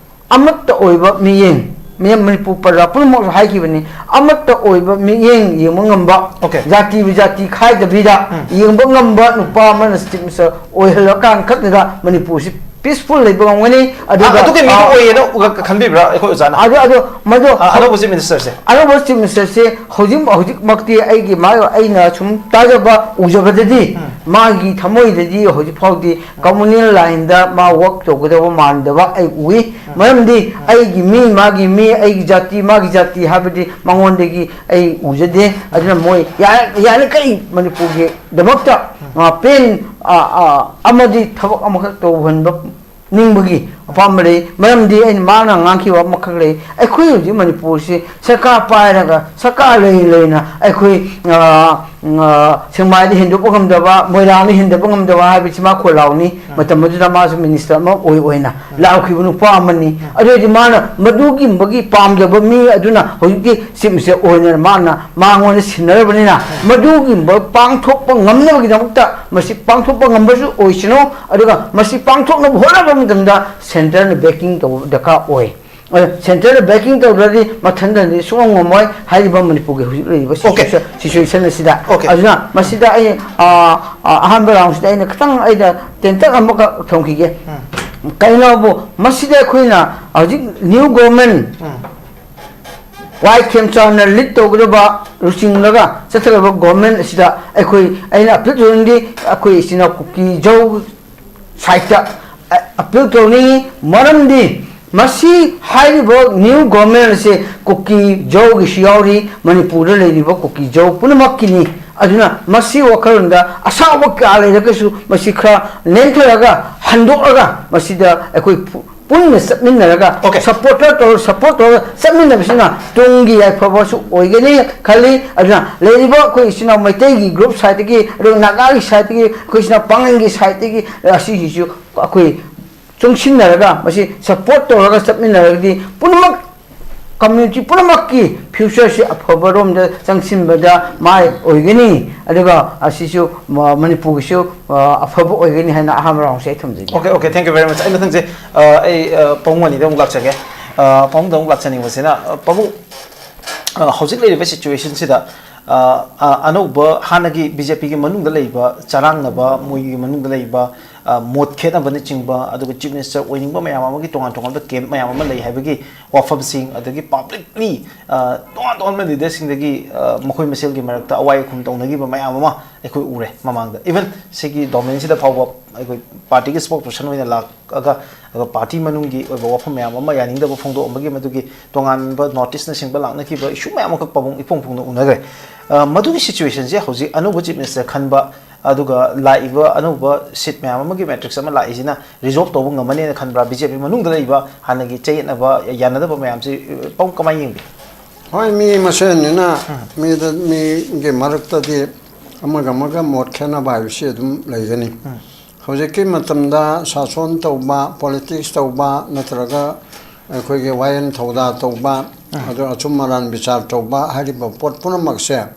ꯑꯃꯠꯇ ꯑꯣꯏꯕ ꯃꯤꯠꯌꯦꯡ, ꯃꯤꯌꯥꯝ ꯃꯅꯤꯄꯨꯔ ꯄ꯭ꯔꯖꯥ ꯄꯨꯝꯅꯃꯛꯁꯨ ꯍꯥꯏꯈꯤꯕꯅꯤ, ꯑꯃꯠꯇ ꯑꯣꯏꯕ ꯃꯤꯠꯌꯦꯡ ꯌꯦꯡꯕ ꯉꯝꯕ, Okay꯫ ꯖꯥꯇꯤꯕꯨ ꯖꯥꯇꯤ ꯈꯥꯏꯗꯕꯤꯗ ꯎꯝ꯫ ꯌꯦꯡꯕ ꯉꯝꯕ ꯅꯨꯄꯥ ꯑꯃꯅ Chief Minister ꯑꯣꯏꯍꯜꯂꯀꯥꯟ ꯈꯛꯇꯗ ꯃꯅꯤꯄꯨꯔꯁꯤ peaceful ꯂꯩꯕ ꯉꯝꯒꯅꯤ꯫ ꯑꯗꯨꯒ, ꯑꯗꯨꯒꯤ ꯃꯤꯗꯨ ꯑ, ꯑꯣꯏꯌꯦꯅ ꯎꯒ-, ꯈꯟꯕꯤꯕ꯭ꯔꯥ ꯑꯩꯈꯣꯏ ꯑꯣꯖꯥꯅ? ꯑꯗꯨ, ꯑꯗꯨ, ꯃꯗꯨ ꯑ, ꯑꯅꯧꯕ Chief Minister ꯁꯦ? ꯑꯅꯧꯕ Chief Minister ꯁꯦ ꯍꯧꯖꯤꯛ, ꯍꯧꯖꯤꯛꯃꯛꯇꯤ ꯑꯩꯒꯤ ꯃꯥ-, ꯑꯩꯅ ꯁꯨꯝ ꯇꯥꯖꯕ, ꯎꯖꯕꯗꯗꯤ ꯎꯝ꯫ ꯃꯥꯒꯤ ꯊꯃꯣꯏꯗꯗꯤ ꯍꯧꯖꯤꯛ ꯐꯥꯎꯗꯤ communal line ꯗ ꯃꯥ work ꯇꯧꯒꯗꯕ ꯃꯥꯟꯗꯕ ꯑꯩ ꯎꯏ꯫ ꯎꯝ꯫ ꯃꯔꯝꯗꯤ ꯎꯝ꯫ ꯑꯩꯒꯤ ꯃꯤ, ꯃꯥꯒꯤ ꯃꯤ, ꯑꯩꯒꯤ ꯖꯥꯇꯤ, ꯃꯥꯒꯤ ꯖꯥꯇꯤ ꯍꯥꯏꯕꯗꯤ ꯃꯉꯣꯟꯗꯒꯤ ꯑꯩ ꯎꯖꯗꯦ꯫ ꯑꯗꯨꯅ ꯃꯣꯏ ꯌꯥ-, ꯌꯥꯔꯤꯈꯩ ꯃꯅꯤꯄꯨꯔꯒꯤꯗꯃꯛꯇ, ꯎꯝ꯫ ꯑ, ꯄꯦꯟ, ꯑ, ꯑ, ꯑꯃꯗꯤ ꯊꯕꯛ ꯑꯃꯈꯛ ꯇꯧꯍꯟꯕ ꯅꯤꯡꯕꯒꯤ ꯑꯄꯥꯝꯕ ꯂꯩ꯫ ꯃꯔꯝꯗꯤ ꯑꯩꯅ ꯃꯥꯅ ꯉꯥꯡꯈꯤꯕ ꯑꯃꯈꯛ ꯂꯩ, ꯑꯩꯈꯣꯏ ꯍꯧꯖꯤꯛ ꯃꯅꯤꯄꯨꯔꯁꯤ ꯁꯔꯀꯥꯔ ꯄꯥꯏꯔꯒ, ꯁꯔꯀꯥꯔ ꯂꯩ ꯂꯩꯅ ꯑꯩꯈꯣꯏ, ꯑ, ꯑ, ꯁꯦꯛꯃꯥꯏꯗ ꯍꯦꯟꯗꯣꯛꯄ ꯉꯝꯗꯕ, ꯃꯣꯏꯔꯥꯡꯗ ꯍꯦꯟꯗꯣꯛꯄ ꯉꯝꯗꯕ ꯍꯥꯏꯕꯁꯤ ꯃꯥ ꯈꯣꯏ ꯂꯥꯎꯅꯤ꯫ ꯎꯝ꯫ ꯃꯇꯝ ꯑꯗꯨꯗ ꯃꯥꯁꯨ minister ꯑꯃ ꯑꯣꯏ ꯑꯣꯏꯅ ꯎꯝ꯫ ꯂꯥꯎꯈꯤꯕ ꯅꯨꯄꯥ ꯑꯃꯅꯤ꯫ ꯎꯝ꯫ ꯑꯗꯨ ꯑꯣꯏꯔꯗꯤ ꯃꯥꯅ ꯃꯗꯨꯒꯨꯝꯕꯒꯤ ꯄꯥꯝꯖꯕ ꯃꯤ ꯑꯗꯨꯅ ꯍꯧꯖꯤꯛꯇꯤ Chief Minister ꯑꯣꯏꯅ ꯃꯥꯅ ꯃꯉꯣꯟꯗ ꯁꯤꯟꯅꯔꯕꯅꯤꯅ, ꯎꯝ꯫ ꯃꯗꯨꯒꯨꯝꯕ ꯄꯥꯡꯊꯣꯛꯄ ꯉꯝꯅꯕꯒꯤꯗꯃꯛꯇ ꯃꯁꯤ ꯄꯥꯡꯊꯣꯛꯄ ꯉꯝꯕꯁꯨ ꯑꯣꯏꯁꯅꯨ, ꯑꯗꯨꯒ ꯃꯁꯤ ꯄꯥꯡꯊꯣꯛꯅꯕ ꯍꯣꯠꯅꯕ ꯃꯇꯝꯗ centre ꯅ backing ꯇꯧꯕ ꯗꯔꯀꯥꯔ ꯑꯣꯏ꯫ ꯑꯗ centre ꯅ backing ꯇꯧꯗ꯭ꯔꯗꯤ ꯃꯊꯟꯇꯗꯤ ꯁꯨꯡꯉꯝ ꯉꯝꯃꯣꯏ ꯍꯥꯏꯔꯤꯕ ꯃꯅꯤꯄꯨꯔꯒꯤ ꯍꯧꯖꯤꯛ ꯂꯩꯔꯤꯕ Okay꯫ Situation, situation ꯑꯁꯤꯗ꯫ Okay꯫ ꯑꯗꯨꯅ ꯃꯁꯤꯗ ꯑꯩ, ꯑ, ꯑ, ꯑꯍꯥꯟꯕ round ꯁꯤꯗ ꯑꯩꯅ ꯈꯤꯇꯪ ꯑꯩꯅ ꯇꯦꯟꯇꯛ ꯑꯃꯈꯛ ꯊꯝꯈꯤꯒꯦ꯫ ꯎꯝ꯫ ꯀꯩꯅꯣꯕꯨ ꯃꯁꯤꯗ ꯑꯩꯈꯣꯏꯅ ꯍꯧꯖꯤꯛ new government ꯎꯝ꯫ ꯋꯥꯏ ꯈꯦꯝꯆꯥꯟꯅ ꯂꯤꯠ ꯇꯧꯒꯗꯕ ꯂꯨꯆꯤꯡꯂꯒ ꯆꯠꯊꯒꯗꯕ ꯒꯣꯔꯃꯦꯟ ꯑꯁꯤꯗ ꯑꯩꯈꯣꯏ, ꯑꯩꯅ ꯑꯄꯤꯜ ꯇꯧꯅꯤꯡꯗꯤ ꯑꯩꯈꯣꯏ ꯏꯆꯤꯟ ꯏꯅꯥꯎ ꯀꯨꯀꯤ ꯖꯧ ꯁꯥꯏꯠꯇ ꯑꯄꯤꯜ ꯇꯧꯅꯤꯡꯉꯤ꯫ ꯃꯔꯝꯗꯤ ꯃꯁꯤ ꯍꯥꯏꯔꯤꯕ ꯅ꯭ꯌꯨ ꯒꯣꯔꯃꯦꯟ ꯑꯁꯤ ꯀꯨꯀꯤ ꯖꯧꯒꯤꯁꯨ ꯌꯥꯎꯔꯤ, ꯃꯅꯤꯄꯨꯔꯗ ꯂꯩꯔꯤꯕ ꯀꯨꯀꯤ ꯖꯧ ꯄꯨꯝꯅꯃꯛꯀꯤꯅꯤ꯫ ꯑꯗꯨꯅ ꯃꯁꯤ ꯋꯥꯈꯜꯂꯣꯟꯗ ꯑꯁꯥꯎꯕ ꯀꯌꯥ ꯂꯩꯔꯒꯁꯨ ꯃꯁꯤ ꯈꯔ ꯅꯦꯝꯊꯔꯒ ꯍꯟꯗꯣꯛꯂꯒ ꯃꯁꯤꯗ ꯑꯩꯈꯣꯏ ꯄꯨꯟꯅ ꯆꯠꯃꯤꯟꯅꯔꯒ, Okay. ꯁꯞꯄꯣꯔꯇꯔ ꯇꯧꯔ ꯁꯞꯄꯣꯔꯠ ꯇꯧꯔꯒ ꯆꯠꯃꯤꯟꯅꯕꯁꯤꯅ ꯇꯨꯡꯒꯤ ꯌꯥꯏꯐꯕꯁꯨ ꯑꯣꯏꯒꯅꯤ ꯈꯜꯂꯤ꯫ ꯑꯗꯨꯅ ꯂꯩꯔꯤꯕ ꯑꯩꯈꯣꯏ ꯏꯆꯤꯟ ꯏꯅꯥꯎ ꯃꯩꯇꯩꯒꯤ ꯒ꯭ꯔꯨꯞ ꯁꯥꯏꯠꯇꯒꯤ, ꯑꯗꯨꯒ ꯅꯥꯒꯥꯒꯤ ꯁꯥꯏꯠꯇꯒꯤ, ꯑꯩꯈꯣꯏ ꯏꯆꯤꯟ ꯏꯅꯥꯎ ꯄꯥꯡꯒꯜꯒꯤ ꯁꯥꯏꯠꯇꯒꯤ ꯑꯁꯤꯒꯤꯁꯨ ꯑꯩꯈꯣꯏ ꯆꯨꯡꯁꯤꯟꯅꯔꯒ ꯃꯁꯤ ꯁꯞꯄꯣꯔꯠ ꯇꯧꯔꯒ ꯆꯠꯃꯤꯟꯅꯔꯒꯗꯤ ꯄꯨꯝꯅꯃꯛ ꯀꯝꯃ꯭ꯌꯨꯅꯤꯇꯤ ꯄꯨꯝꯅꯃꯛꯀꯤ ꯐ꯭ꯌꯨꯆꯔꯁꯤ ꯑꯐꯕꯔꯣꯝꯗ ꯆꯪꯁꯤꯟꯕꯗ ꯃꯥꯏ ꯑꯣꯏꯒꯅꯤ꯫ ꯑꯗꯨꯒ ꯑꯁꯤꯁꯨ ꯃ- ꯃꯅꯤꯄꯨꯔꯒꯤꯁꯨ ꯑ, ꯑꯐꯕ ꯑꯣꯏꯒꯅꯤ ꯍꯥꯏꯅ ꯑꯍꯥꯟꯕ ꯔꯥꯎꯟꯁꯦ ꯑꯩ ꯊꯝꯖꯒꯦ꯫ Okay, okay, thank you very much. ꯑꯩ ꯃꯊꯪꯁꯦ, ꯑ, ꯑꯩ, ꯑ, ꯄꯥꯕꯨꯡ ꯑꯅꯤꯗ ꯑꯃꯨꯛ ꯂꯥꯛꯆꯒꯦ꯫ ꯑ, ꯄꯥꯕꯨꯡꯗ ꯑꯃꯨꯛ ꯂꯥꯛꯆꯅꯤꯡꯕꯁꯤꯅ, ꯑ, ꯄꯥꯕꯨꯡ, ꯑ, ꯍꯧꯖꯤꯛ ꯂꯩꯔꯤꯕ ꯁꯤꯆꯨꯋꯦꯁꯟꯁꯤꯗ, ꯑ, ꯑ, ꯑꯅꯧꯕ ꯍꯥꯟꯅꯒꯤ ꯕꯤ ꯖꯦ ꯄꯤꯒꯤ ꯃꯅꯨꯡꯗ ꯂꯩꯕ ꯆꯔꯥꯡꯅꯕ, ꯃꯣꯏꯒꯤ ꯃꯅꯨꯡꯗ ꯂꯩꯕ, ꯑ, ꯃꯣꯠ ꯈꯦꯠꯅꯕꯅꯆꯤꯡꯕ, ꯑꯗꯨꯒ ꯆꯤꯐ ꯃꯤꯅꯤꯁꯇꯔ ꯑꯣꯏꯅꯤꯡꯕ ꯃꯌꯥꯝ ꯑꯃꯒꯤ ꯇꯣꯉꯥꯟ ꯇꯣꯉꯥꯟꯕ ꯀꯦꯝꯞ ꯃꯌꯥꯝ ꯑꯃ ꯂꯩ ꯍꯥꯏꯕꯒꯤ ꯋꯥꯐꯝꯁꯤꯡ, ꯑꯗꯒꯤ ꯄꯕ꯭ꯂꯤꯛꯂꯤ, ꯑ, ꯇꯣꯉꯥꯟ ꯇꯣꯉꯥꯟꯕ ꯂꯤꯗꯔꯁꯤꯡꯗꯒꯤ, ꯑ, ꯃꯈꯣꯏ ꯃꯁꯦꯜꯒꯤ ꯃꯔꯛꯇ ꯑꯋꯥꯏ ꯑꯈꯨꯝ ꯇꯧꯅꯈꯤꯕ ꯃꯌꯥꯝ ꯑꯃ ꯑꯩꯈꯣꯏ ꯎꯔꯦ ꯃꯃꯥꯡꯗ꯫ ꯏꯚꯟ ꯁꯤꯒꯤ ꯗꯣꯃꯦꯟꯁꯤꯗ ꯐꯥꯎꯕ ꯑꯩꯈꯣꯏ ꯄꯥꯔꯇꯤꯒꯤ ꯁ꯭ꯄꯣꯛꯁ ꯄꯔꯁꯟ ꯑꯣꯏꯅ ꯂꯥꯛꯑꯒ, ꯑꯗꯨꯒ ꯄꯥꯔꯇꯤ ꯃꯅꯨꯡꯒꯤ ꯑꯣꯏꯕ ꯋꯥꯐꯝ ꯃꯌꯥꯝ ꯑꯃ ꯌꯥꯅꯤꯡꯗꯕ ꯐꯣꯡꯗꯣꯛꯑꯝꯕꯒꯤ ꯃꯗꯨꯒꯤ ꯇꯣꯉꯥꯟꯕ ꯅꯣꯇꯤꯁꯅꯆꯤꯡꯕ ꯂꯥꯛꯅꯈꯤꯕ ꯏꯁꯨ ꯃꯌꯥꯝ ꯑꯃꯈꯛ ꯄꯥꯕꯨꯡ ꯏꯐꯣꯡ ꯐꯣꯡꯅ ꯎꯅꯈ꯭ꯔꯦ꯫ ꯑ, ꯃꯗꯨꯒꯤ ꯁꯤꯆꯨꯋꯦꯁꯟꯁꯦ ꯍꯧꯖꯤꯛ ꯑꯅꯧꯕ ꯆꯤꯐ ꯃꯤꯅꯤꯁꯇꯔ ꯈꯟꯕ, ꯑꯗꯨꯒ ꯂꯥꯛꯏꯕ ꯑꯅꯧꯕ ꯁꯤꯠ ꯃꯌꯥꯝ ꯑꯃꯒꯤ ꯃꯦꯇ꯭ꯔꯤꯛꯁ ꯑꯃ ꯂꯥꯛꯏꯁꯤꯅ ꯔꯤꯖꯣꯜꯕ ꯇꯧꯕ ꯉꯝꯃꯅꯤꯅ ꯈꯟꯕ꯭ꯔꯥ? ꯕꯤ ꯖꯦ ꯄꯤ ꯃꯅꯨꯡꯗ ꯂꯩꯕ ꯍꯥꯟꯅꯒꯤ ꯆꯌꯦꯠꯅꯕ, ꯌꯥꯅꯗꯕ ꯃꯌꯥꯝꯁꯤ, ꯑ, ꯄꯥꯕꯨꯡ ꯀꯃꯥꯏꯅ ꯌꯦꯡꯕꯤ? ꯍꯣꯏ, ꯃꯤ ꯃꯁꯦꯟꯅꯤꯅ ꯃꯤꯗ, ꯃꯤꯒꯤ ꯃꯔꯛꯇꯗꯤ ꯑꯃꯒ ꯑꯃꯒ ꯃꯣꯠ ꯈꯦꯠꯅꯕ ꯍꯥꯏꯕꯁꯤ ꯑꯗꯨꯝ ꯂꯩꯒꯅꯤ꯫ ꯍꯧꯖꯤꯛꯀꯤ ꯃꯇꯝꯗ ꯁꯥꯁꯣꯟ ꯇꯧꯕ, ꯄꯣꯂꯤꯇꯤꯛꯁ ꯇꯧꯕ, ꯅꯠꯇ꯭ꯔꯒ ꯑꯩꯈꯣꯏꯒꯤ ꯋꯥꯌꯦꯜ ꯊꯧꯗꯥ ꯇꯧꯕ, ꯑꯗꯨ ꯑꯆꯨꯝ ꯑꯔꯥꯟ ꯕꯤꯆꯥꯔ ꯇꯧꯕ ꯍꯥꯏꯔꯤꯕ ꯄꯣꯠ ꯄꯨꯝꯅꯃꯛꯁꯦ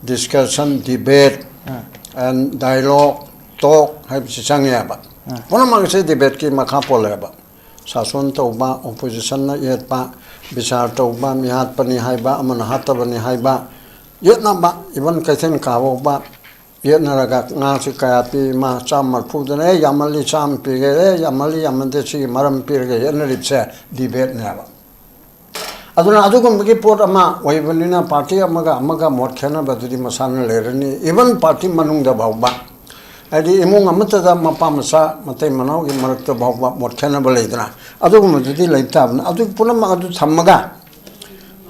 discussion, debate and dialogue, talk ꯍꯥꯏꯕꯁꯤ ꯆꯪꯉꯦꯕ꯫ ꯄꯨꯝꯅꯃꯛꯁꯦ ꯗꯤꯕꯦꯠꯀꯤ ꯃꯈꯥ ꯄꯣꯜꯂꯦꯕ꯫ ꯁꯥꯁꯣꯟ ꯇꯧꯕ, ꯑꯣꯄꯣꯖꯤꯁꯟꯅ ꯌꯦꯠꯄ, ꯕꯤꯆꯥꯔ ꯇꯧꯕ, ꯃꯤ ꯍꯥꯠꯄꯅꯤ ꯍꯥꯏꯕ, ꯑꯃꯅ ꯍꯥꯠꯇꯕꯅꯤ ꯍꯥꯏꯕ, ꯌꯦꯠꯅꯕ, ꯏꯚꯟ ꯀꯩꯊꯦꯜ ꯀꯥꯕ ꯐꯥꯎꯕ ꯌꯦꯠꯅꯔꯒ ꯉꯥꯁꯤ ꯀꯌꯥ ꯄꯤ, ꯃꯥ ꯆꯥꯝꯃ ꯃꯔꯤꯐꯨꯗꯅ, "ꯑꯦ, ꯌꯥꯝꯃꯜꯂꯤ, ꯆꯥꯝꯃ ꯄꯤꯒꯦ, ꯑꯦ, ꯌꯥꯝꯃꯜꯂꯤ, ꯌꯥꯝꯃꯟꯗꯦ, ꯁꯤꯒꯤ ꯃꯔꯝ ꯄꯤꯔꯒ" ꯌꯦꯠꯅꯔꯤꯕꯁꯦ ꯗꯤꯕꯦꯠꯅꯦꯕ꯫ ꯑꯗꯨꯅ ꯑꯗꯨꯒꯨꯝꯕꯒꯤ ꯄꯣꯠ ꯑꯃ ꯑꯣꯏꯕꯅꯤꯅ, ꯄꯥꯔꯇꯤ ꯑꯃꯒ ꯑꯃꯒ ꯃꯣꯠ ꯈꯦꯠꯅꯕꯗꯨꯗꯤ ꯃꯁꯥꯅ ꯂꯩꯔꯅꯤ꯫ ꯏꯚꯟ ꯄꯥꯔꯇꯤ ꯃꯅꯨꯡꯗ ꯐꯥꯎꯕ, ꯍꯥꯏꯗꯤ ꯏꯃꯨꯡ ꯑꯃꯠꯇꯗ ꯃꯄꯥ ꯃꯆꯥ, ꯃꯇꯩ ꯃꯅꯥꯎꯒꯤ ꯃꯔꯛꯇ ꯐꯥꯎꯕ ꯃꯣꯠ ꯈꯦꯠꯅꯕ ꯂꯩꯗꯅ, ꯑꯗꯨꯒꯨꯝꯕꯗꯨꯗꯤ ꯂꯩꯕ ꯇꯥꯕꯅꯤ꯫ ꯑꯗꯨ ꯄꯨꯝꯅꯃꯛ ꯑꯗꯨ ꯊꯝꯃꯒ,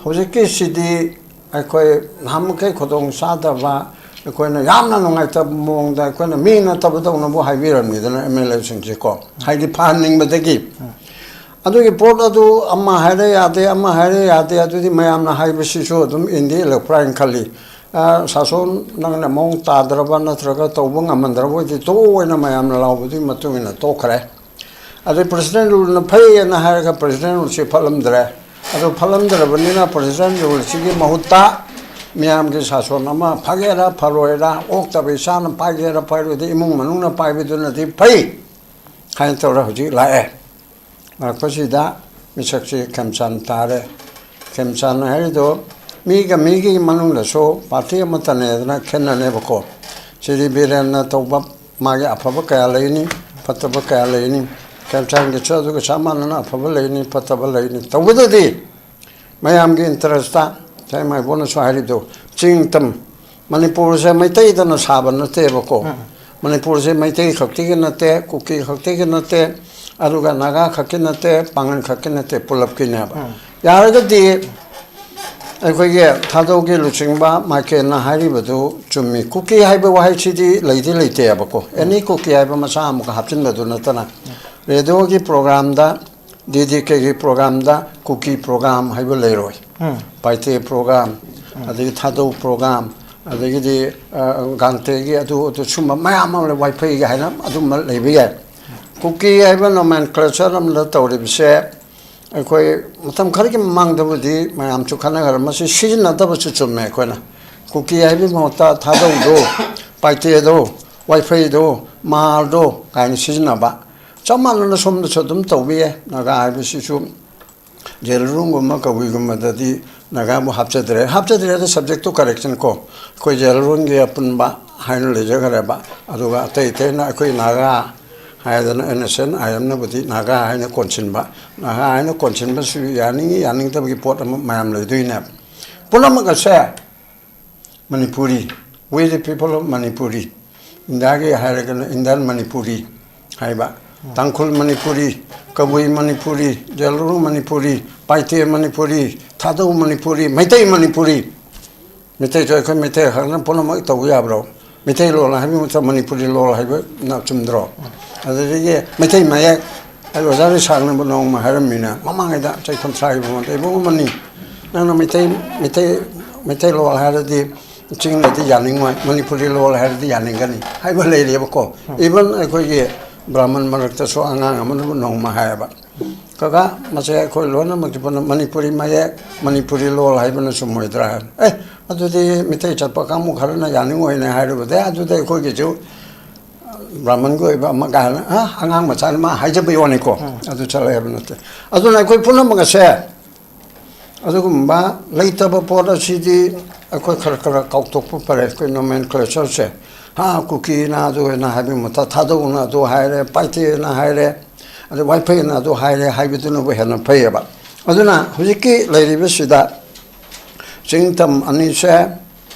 ꯍꯧꯖꯤꯛꯀꯤꯁꯤꯗꯤ ꯑꯩꯈꯣꯏ ꯅꯍꯥꯟꯃꯈꯩ ꯈꯨꯗꯣꯡ ꯆꯥꯗꯕ, ꯑꯩꯈꯣꯏꯅ ꯌꯥꯝꯅ ꯅꯨꯡꯉꯥꯏꯇꯕ ꯃꯑꯣꯡꯗ ꯑꯩꯈꯣꯏꯅ ꯃꯤ ꯅꯠꯇꯕꯗꯧꯅꯕꯨ ꯍꯥꯏꯕꯤꯔꯝꯃꯤꯗꯅ, ꯑꯦꯝ ꯑꯦꯜ ꯑꯦꯁꯤꯡꯁꯦꯀꯣ, ꯍꯥꯏꯗꯤ ꯐꯍꯟꯅꯤꯡꯕꯗꯒꯤ꯫ ꯑꯗꯨꯒꯤ ꯄꯣꯠ ꯑꯗꯨ ꯑꯃ ꯍꯥꯏꯔꯦ ꯌꯥꯗꯦ, ꯑꯃ ꯍꯥꯏꯔꯦ ꯌꯥꯗꯦ, ꯑꯗꯨꯗꯤ ꯃꯌꯥꯝꯅ ꯍꯥꯏꯕꯁꯤꯁꯨ ꯑꯗꯨꯝ ꯏꯟꯗꯤ ꯏꯜꯂꯛꯄ꯭ꯔꯥ ꯍꯥꯏꯅ ꯈꯜꯂꯤ꯫ ꯑ, ꯁꯥꯁꯣꯟ ꯅꯪꯅ ꯃꯑꯣꯡ ꯇꯥꯗ꯭ꯔꯕ ꯅꯠꯇ꯭ꯔꯒ ꯇꯧꯕ ꯉꯝꯃꯟꯗ꯭ꯔꯕ ꯑꯣꯏꯗꯤ ꯇꯣꯛꯑꯣ ꯍꯥꯏꯅ ꯃꯌꯥꯝꯅ ꯂꯥꯎꯕꯗꯨꯒꯤ ꯃꯇꯨꯡ ꯏꯟꯅ ꯇꯣꯛꯈ꯭ꯔꯦ꯫ ꯑꯗꯩ ꯄ꯭ꯔꯁꯤꯗꯦꯟ ꯔꯨꯜꯅ ꯐꯩꯌꯦꯅ ꯍꯥꯏꯔꯒ ꯄ꯭ꯔꯁꯤꯗꯦꯟ ꯔꯨꯜꯁꯤ ꯐꯠꯂꯝꯗ꯭ꯔꯦ꯫ ꯑꯗꯨ ꯐꯠꯂꯝꯗ꯭ꯔꯕꯅꯤꯅ ꯄ꯭ꯔꯁꯤꯗꯦꯟ ꯔꯨꯜꯁꯤꯒꯤ ꯃꯍꯨꯠꯇ ꯃꯤꯌꯥꯝꯒꯤ ꯁꯥꯁꯣꯟ ꯑꯃ ꯐꯒꯦꯔꯥ ꯐꯔꯣꯏꯔꯥ, ꯑꯣꯛꯇꯕ ꯏꯆꯥꯅ ꯄꯥꯏꯒꯦꯔꯥ ꯄꯥꯏꯔꯣꯏꯗ ꯏꯃꯨꯡ ꯃꯅꯨꯡꯅ ꯄꯥꯏꯕꯗꯨꯅꯗꯤ ꯐꯩ ꯍꯥꯏꯅ ꯇꯧꯔ ꯍꯧꯖꯤꯛ ꯂꯥꯛꯑꯦ꯫ ꯂꯥꯛꯄꯁꯤꯗ ꯃꯤꯁꯛꯁꯤ ꯈꯦꯝꯆꯥꯟ ꯇꯥꯔꯦ꯫ ꯈꯦꯝꯆꯥꯟ ꯍꯥꯏꯔꯤꯗꯣ ꯃꯤꯒ ꯃꯤꯒꯤ ꯃꯅꯨꯡꯗꯁꯨ ꯄꯥꯔꯇꯤ ꯑꯃꯠꯇꯅꯦꯗꯅ ꯈꯦꯠꯅꯅꯦꯕꯀꯣ꯫ ꯁꯤꯗꯤ ꯕꯤꯔꯦꯟꯅ ꯇꯧꯕ ꯃꯥꯒꯤ ꯑꯐꯕ ꯀꯌꯥ ꯂꯩꯅꯤ, ꯐꯠꯇꯕ ꯀꯌꯥ ꯂꯩꯅꯤ꯫ ꯈꯦꯝꯆꯥꯟꯒꯤꯁꯨ ꯑꯗꯨꯒ ꯆꯞ ꯃꯥꯟꯅꯅ ꯑꯐꯕ ꯂꯩꯅꯤ, ꯐꯠꯇꯕ ꯂꯩꯅꯤ꯫ ꯇꯧꯕꯗꯗꯤ ꯃꯌꯥꯝꯒꯤ ꯏꯟꯇꯔꯦꯁꯇ, ꯉꯁꯥꯏ ꯃꯥꯏꯕꯣꯅꯁꯨ ꯍꯥꯏꯔꯤꯗꯣ, ꯆꯤꯡ ꯇꯝ, ꯃꯅꯤꯄꯨꯔꯁꯦ ꯃꯩꯇꯩꯗꯅ ꯁꯥꯕ ꯅꯠꯇꯦꯕꯀꯣ꯫ ꯎꯝ꯫ ꯃꯅꯤꯄꯨꯔꯁꯦ ꯃꯩꯇꯩ ꯈꯛꯇꯤꯒꯤ ꯅꯠꯇꯦ, ꯀꯨꯀꯤ ꯈꯛꯇꯤꯒꯤ ꯅꯠꯇꯦ, ꯑꯗꯨꯒ ꯅꯥꯒꯥ ꯈꯛꯀꯤ ꯅꯠꯇꯦ, ꯄꯥꯡꯒꯜ ꯈꯛꯀꯤ ꯅꯠꯇꯦ, ꯄꯨꯂꯞꯀꯤꯅꯦꯕ꯫ ꯎꯝ꯫ ꯌꯥꯔꯒꯗꯤ ꯑꯩꯈꯣꯏꯒꯤ ꯊꯥꯗꯧꯒꯤ ꯂꯨꯆꯤꯡꯕ ꯃꯥꯏꯀꯦꯟꯅ ꯍꯥꯏꯔꯤꯕꯗꯨ ꯆꯨꯝꯃꯤ꯫ ꯀꯨꯀꯤ ꯍꯥꯏꯕ ꯋꯥꯍꯩꯁꯤꯗꯤ ꯂꯩꯗꯤ ꯂꯩꯇꯦꯕꯀꯣ꯫ ꯑꯦꯅꯤ ꯀꯨꯀꯤ ꯍꯥꯏꯕ ꯃꯆꯥ ꯑꯃꯨꯛ ꯍꯥꯞꯆꯤꯟꯕꯗꯨ ꯅꯠꯇꯅ, ꯔꯦꯗꯤꯑꯣꯒꯤ ꯄ꯭ꯔꯣꯒ꯭ꯔꯥꯝꯗ, ꯗꯤ ꯗꯤ ꯀꯦꯒꯤ ꯄ꯭ꯔꯣꯒ꯭ꯔꯥꯝꯗ ꯀꯨꯀꯤ ꯄ꯭ꯔꯣꯒ꯭ꯔꯥꯝ ꯍꯥꯏꯕ ꯂꯩꯔꯣꯏ꯫ ꯎꯝ꯫ ꯄꯥꯏꯇꯦ ꯄ꯭ꯔꯣꯒ꯭ꯔꯥꯝ, ꯎꯝ꯫ ꯑꯗꯒꯤ ꯊꯥꯗꯧ ꯄ꯭ꯔꯣꯒ꯭ꯔꯥꯝ, ꯑꯗꯒꯤꯗꯤ, ꯑ, ꯒꯥꯡꯇꯦꯒꯤ ꯑꯗꯨ, ꯑꯗꯨ ꯁꯨꯝꯕ ꯃꯌꯥꯝ ꯑꯃ ꯂꯩ, ꯋꯥꯏꯐꯩꯒꯤ ꯍꯥꯏꯅ ꯑꯗꯨꯝꯕ ꯂꯩꯕ ꯌꯥꯏ꯫ ꯀꯨꯀꯤ ꯍꯥꯏꯕ nomenclature ꯑꯃꯗ ꯇꯧꯔꯤꯕꯁꯦ ꯑꯩꯈꯣꯏ ꯃꯇꯝ ꯈꯔꯒꯤ ꯃꯃꯥꯡꯗꯕꯨꯗꯤ ꯃꯌꯥꯝꯁꯨ ꯈꯟꯅꯈ꯭ꯔꯦ, ꯃꯁꯤ ꯁꯤꯖꯤꯟꯅꯗꯕꯁꯨ ꯆꯨꯝꯃꯦ꯫ ꯑꯩꯈꯣꯏꯅ ꯀꯨꯀꯤ ꯍꯥꯏꯕꯒꯤ ꯃꯍꯨꯠꯇ ꯊꯥꯗꯧꯗꯣ, ꯄꯥꯏꯇꯦꯗꯣ, ꯋꯥꯏꯐꯩꯗꯣ, ꯃꯥꯔꯗꯣ ꯀꯥꯏꯅ ꯁꯤꯖꯤꯟꯅꯕ꯫ ꯆꯞ ꯃꯥꯟꯅꯅ ꯁꯣꯝꯗꯁꯨ ꯑꯗꯨꯝ ꯇꯧꯕ ꯌꯥꯏ꯫ ꯅꯥꯒꯥ ꯍꯥꯏꯕꯁꯤꯁꯨ ꯖꯦꯂꯔꯨꯟꯒꯨꯝꯕ ꯀꯕꯨꯏꯒꯨꯝꯕꯗꯗꯤ ꯅꯥꯒꯥꯕꯨ ꯍꯥꯞꯆꯗ꯭ꯔꯦ꯫ ꯍꯥꯞꯆꯗ꯭ꯔꯦ ꯍꯥꯏꯗꯤ subject to correction ꯀꯣ꯫ ꯑꯩꯈꯣꯏ ꯖꯦꯂꯔꯨꯟꯒꯤ ꯑꯄꯨꯟꯕ ꯍꯥꯏꯅ ꯂꯩꯖꯈ꯭ꯔꯦꯕ꯫ ꯑꯗꯨꯒ ꯑꯇꯩ ꯑꯇꯩꯅ ꯑꯩꯈꯣꯏ ꯅꯥꯒꯥ, ꯍꯥꯏꯗꯅ ꯑꯦꯟ ꯑꯦꯁ ꯑꯦꯟ ꯑꯥꯏ ꯑꯦꯝꯅꯕꯨꯗꯤ ꯅꯥꯒꯥ ꯍꯥꯏꯅ ꯀꯣꯟꯁꯤꯟꯕ, ꯅꯥꯒꯥ ꯍꯥꯏꯅ ꯀꯣꯟꯁꯤꯟꯕꯁꯨ ꯌꯥꯅꯤꯡꯉꯤ ꯌꯥꯅꯤꯡꯗꯕꯒꯤ ꯄꯣꯠ ꯑꯃ ꯃꯌꯥꯝ ꯂꯩꯗꯣꯏꯅꯦ꯫ ꯄꯨꯝꯅꯃꯛ ꯑꯁꯦ Manipuri, we the people of Manipuri, ꯏꯟꯗꯤꯌꯥꯒꯤ ꯍꯥꯏꯔꯒꯅ ꯏꯟꯗꯤꯌꯟ ꯃꯅꯤꯄꯨꯔꯤ ꯍꯥꯏꯕ, ꯇꯥꯡꯈꯨꯜ ꯃꯅꯤꯄꯨꯔꯤ, ꯀꯕꯨꯏ ꯃꯅꯤꯄꯨꯔꯤ, ꯖꯦꯂꯨꯔꯣꯡ ꯃꯅꯤꯄꯨꯔꯤ, ꯄꯥꯏꯇꯦ ꯃꯅꯤꯄꯨꯔꯤ, ꯊꯥꯗꯧ ꯃꯅꯤꯄꯨꯔꯤ, ꯃꯩꯇꯩ ꯃꯅꯤꯄꯨꯔꯤ꯫ ꯃꯩꯇꯩꯁꯨ ꯑꯩꯈꯣꯏ ꯃꯩꯇꯩ ꯈꯛꯅ ꯄꯨꯝꯅꯃꯛ ꯇꯧꯕ ꯌꯥꯕ꯭ꯔꯣ? ꯃꯩꯇꯩ ꯂꯣꯟ ꯍꯥꯏꯕ ꯃꯇꯝ ꯃꯅꯤꯄꯨꯔꯤ ꯂꯣꯟ ꯍꯥꯏꯕꯅ ꯆꯨꯝꯗ꯭ꯔꯣ? ꯑꯗꯨꯗꯒꯤ ꯃꯩꯇꯩ ꯃꯌꯦꯛ, ꯑꯩ ꯑꯣꯖꯥ ꯔꯤꯁꯥꯡꯅꯕꯨ ꯅꯣꯡꯃ ꯍꯥꯏꯔꯝꯃꯤꯅꯦ, ꯃꯃꯥꯡꯉꯩꯗ ꯆꯍꯤ ꯀꯨꯟꯊ꯭ꯔꯥꯒꯤ ꯃꯃꯥꯡꯗ, "ꯏꯕꯨꯡ ꯑꯃꯅꯤ, ꯅꯪꯅ ꯃꯩꯇꯩ, ꯃꯩꯇꯩ, ꯃꯩꯇꯩ ꯂꯣꯟ ꯍꯥꯏꯔꯗꯤ ꯆꯤꯡꯗꯗꯤ ꯌꯥꯅꯤꯡꯉꯣꯏ, ꯃꯅꯤꯄꯨꯔꯤ ꯂꯣꯟ ꯍꯥꯏꯔꯗꯤ ꯌꯥꯅꯤꯡꯒꯅꯤ" ꯍꯥꯏꯕ ꯂꯩꯔꯦꯕꯀꯣ꯫ ꯏꯚꯟ ꯑꯩꯈꯣꯏꯒꯤ ꯕ꯭ꯔꯥꯍꯃꯟ ꯃꯔꯛꯇꯁꯨ ꯑꯉꯥꯡ ꯑꯃꯅꯕꯨ ꯅꯣꯡꯃ ꯍꯥꯏꯌꯦꯕ, "ꯀꯀꯥ, ꯃꯁꯦ ꯑꯩꯈꯣꯏ ꯂꯣꯏꯅꯃꯛꯀꯤ ꯄꯨꯟꯅ ꯃꯅꯤꯄꯨꯔꯤ ꯃꯌꯦꯛ, ꯃꯅꯤꯄꯨꯔꯤ ꯂꯣꯟ ꯍꯥꯏꯕꯅ ꯆꯨꯝꯃꯣꯏꯗ꯭ꯔꯥ?" ꯍꯥꯏꯅ꯫ "ꯑꯦ, ꯑꯗꯨꯗꯤ ꯃꯤꯇꯩ ꯆꯠꯄ ꯀꯥꯡꯕꯨ ꯈꯔꯅ ꯌꯥꯅꯤꯡꯉꯣꯏꯅꯦ" ꯍꯥꯏꯔꯨꯕꯗ, "ꯑꯦ, ꯑꯗꯨꯗꯤ ꯑꯩꯈꯣꯏꯒꯤꯁꯨ ꯕ꯭ꯔꯥꯍꯃꯟꯒꯤ ꯑꯣꯏꯕ ꯑꯃ" ꯀꯥꯏꯅ, ꯑ, ꯑꯉꯥꯡ ꯃꯆꯥꯅ ꯃꯥ ꯍꯥꯏꯖꯕꯩ ꯋꯥꯅꯤꯀꯣ꯫ ꯑꯗꯨ ꯆꯠꯂꯦ ꯍꯥꯏꯕ ꯅꯠꯇꯦ꯫ ꯑꯗꯨꯅ ꯑꯩꯈꯣꯏ ꯄꯨꯝꯅꯃꯛ ꯑꯁꯦ ꯑꯗꯨꯒꯨꯝꯕ ꯂꯩꯇꯕ ꯄꯣꯠ ꯑꯁꯤꯗꯤ ꯑꯩꯈꯣꯏ ꯈꯔ ꯈꯔ ꯀꯥꯎꯊꯣꯛꯄ ꯐꯔꯦ꯫ ꯑꯩꯈꯣꯏ ꯅꯣꯃꯦꯟꯀ꯭ꯂꯦꯆꯔꯁꯦ, ꯍꯥ, ꯀꯨꯀꯤꯅ ꯑꯗꯨ ꯑꯣꯏꯅ ꯍꯥꯏꯕꯒꯤ ꯃꯍꯨꯠꯇ ꯊꯥꯗꯧꯅ ꯑꯗꯨ ꯍꯥꯏꯔꯦ, ꯄꯥꯏꯇꯦꯅ ꯍꯥꯏꯔꯦ, ꯑꯗꯩ ꯋꯥꯏꯐꯩꯅ ꯑꯗꯨ ꯍꯥꯏꯔꯦ ꯍꯥꯏꯕꯗꯨꯅꯕꯨ ꯍꯦꯟꯅ ꯐꯩꯌꯦꯕ꯫ ꯑꯗꯨꯅ ꯍꯧꯖꯤꯛꯀꯤ ꯂꯩꯔꯤꯕꯁꯤꯗ ꯆꯤꯡ ꯇꯝ ꯑꯅꯤꯁꯦ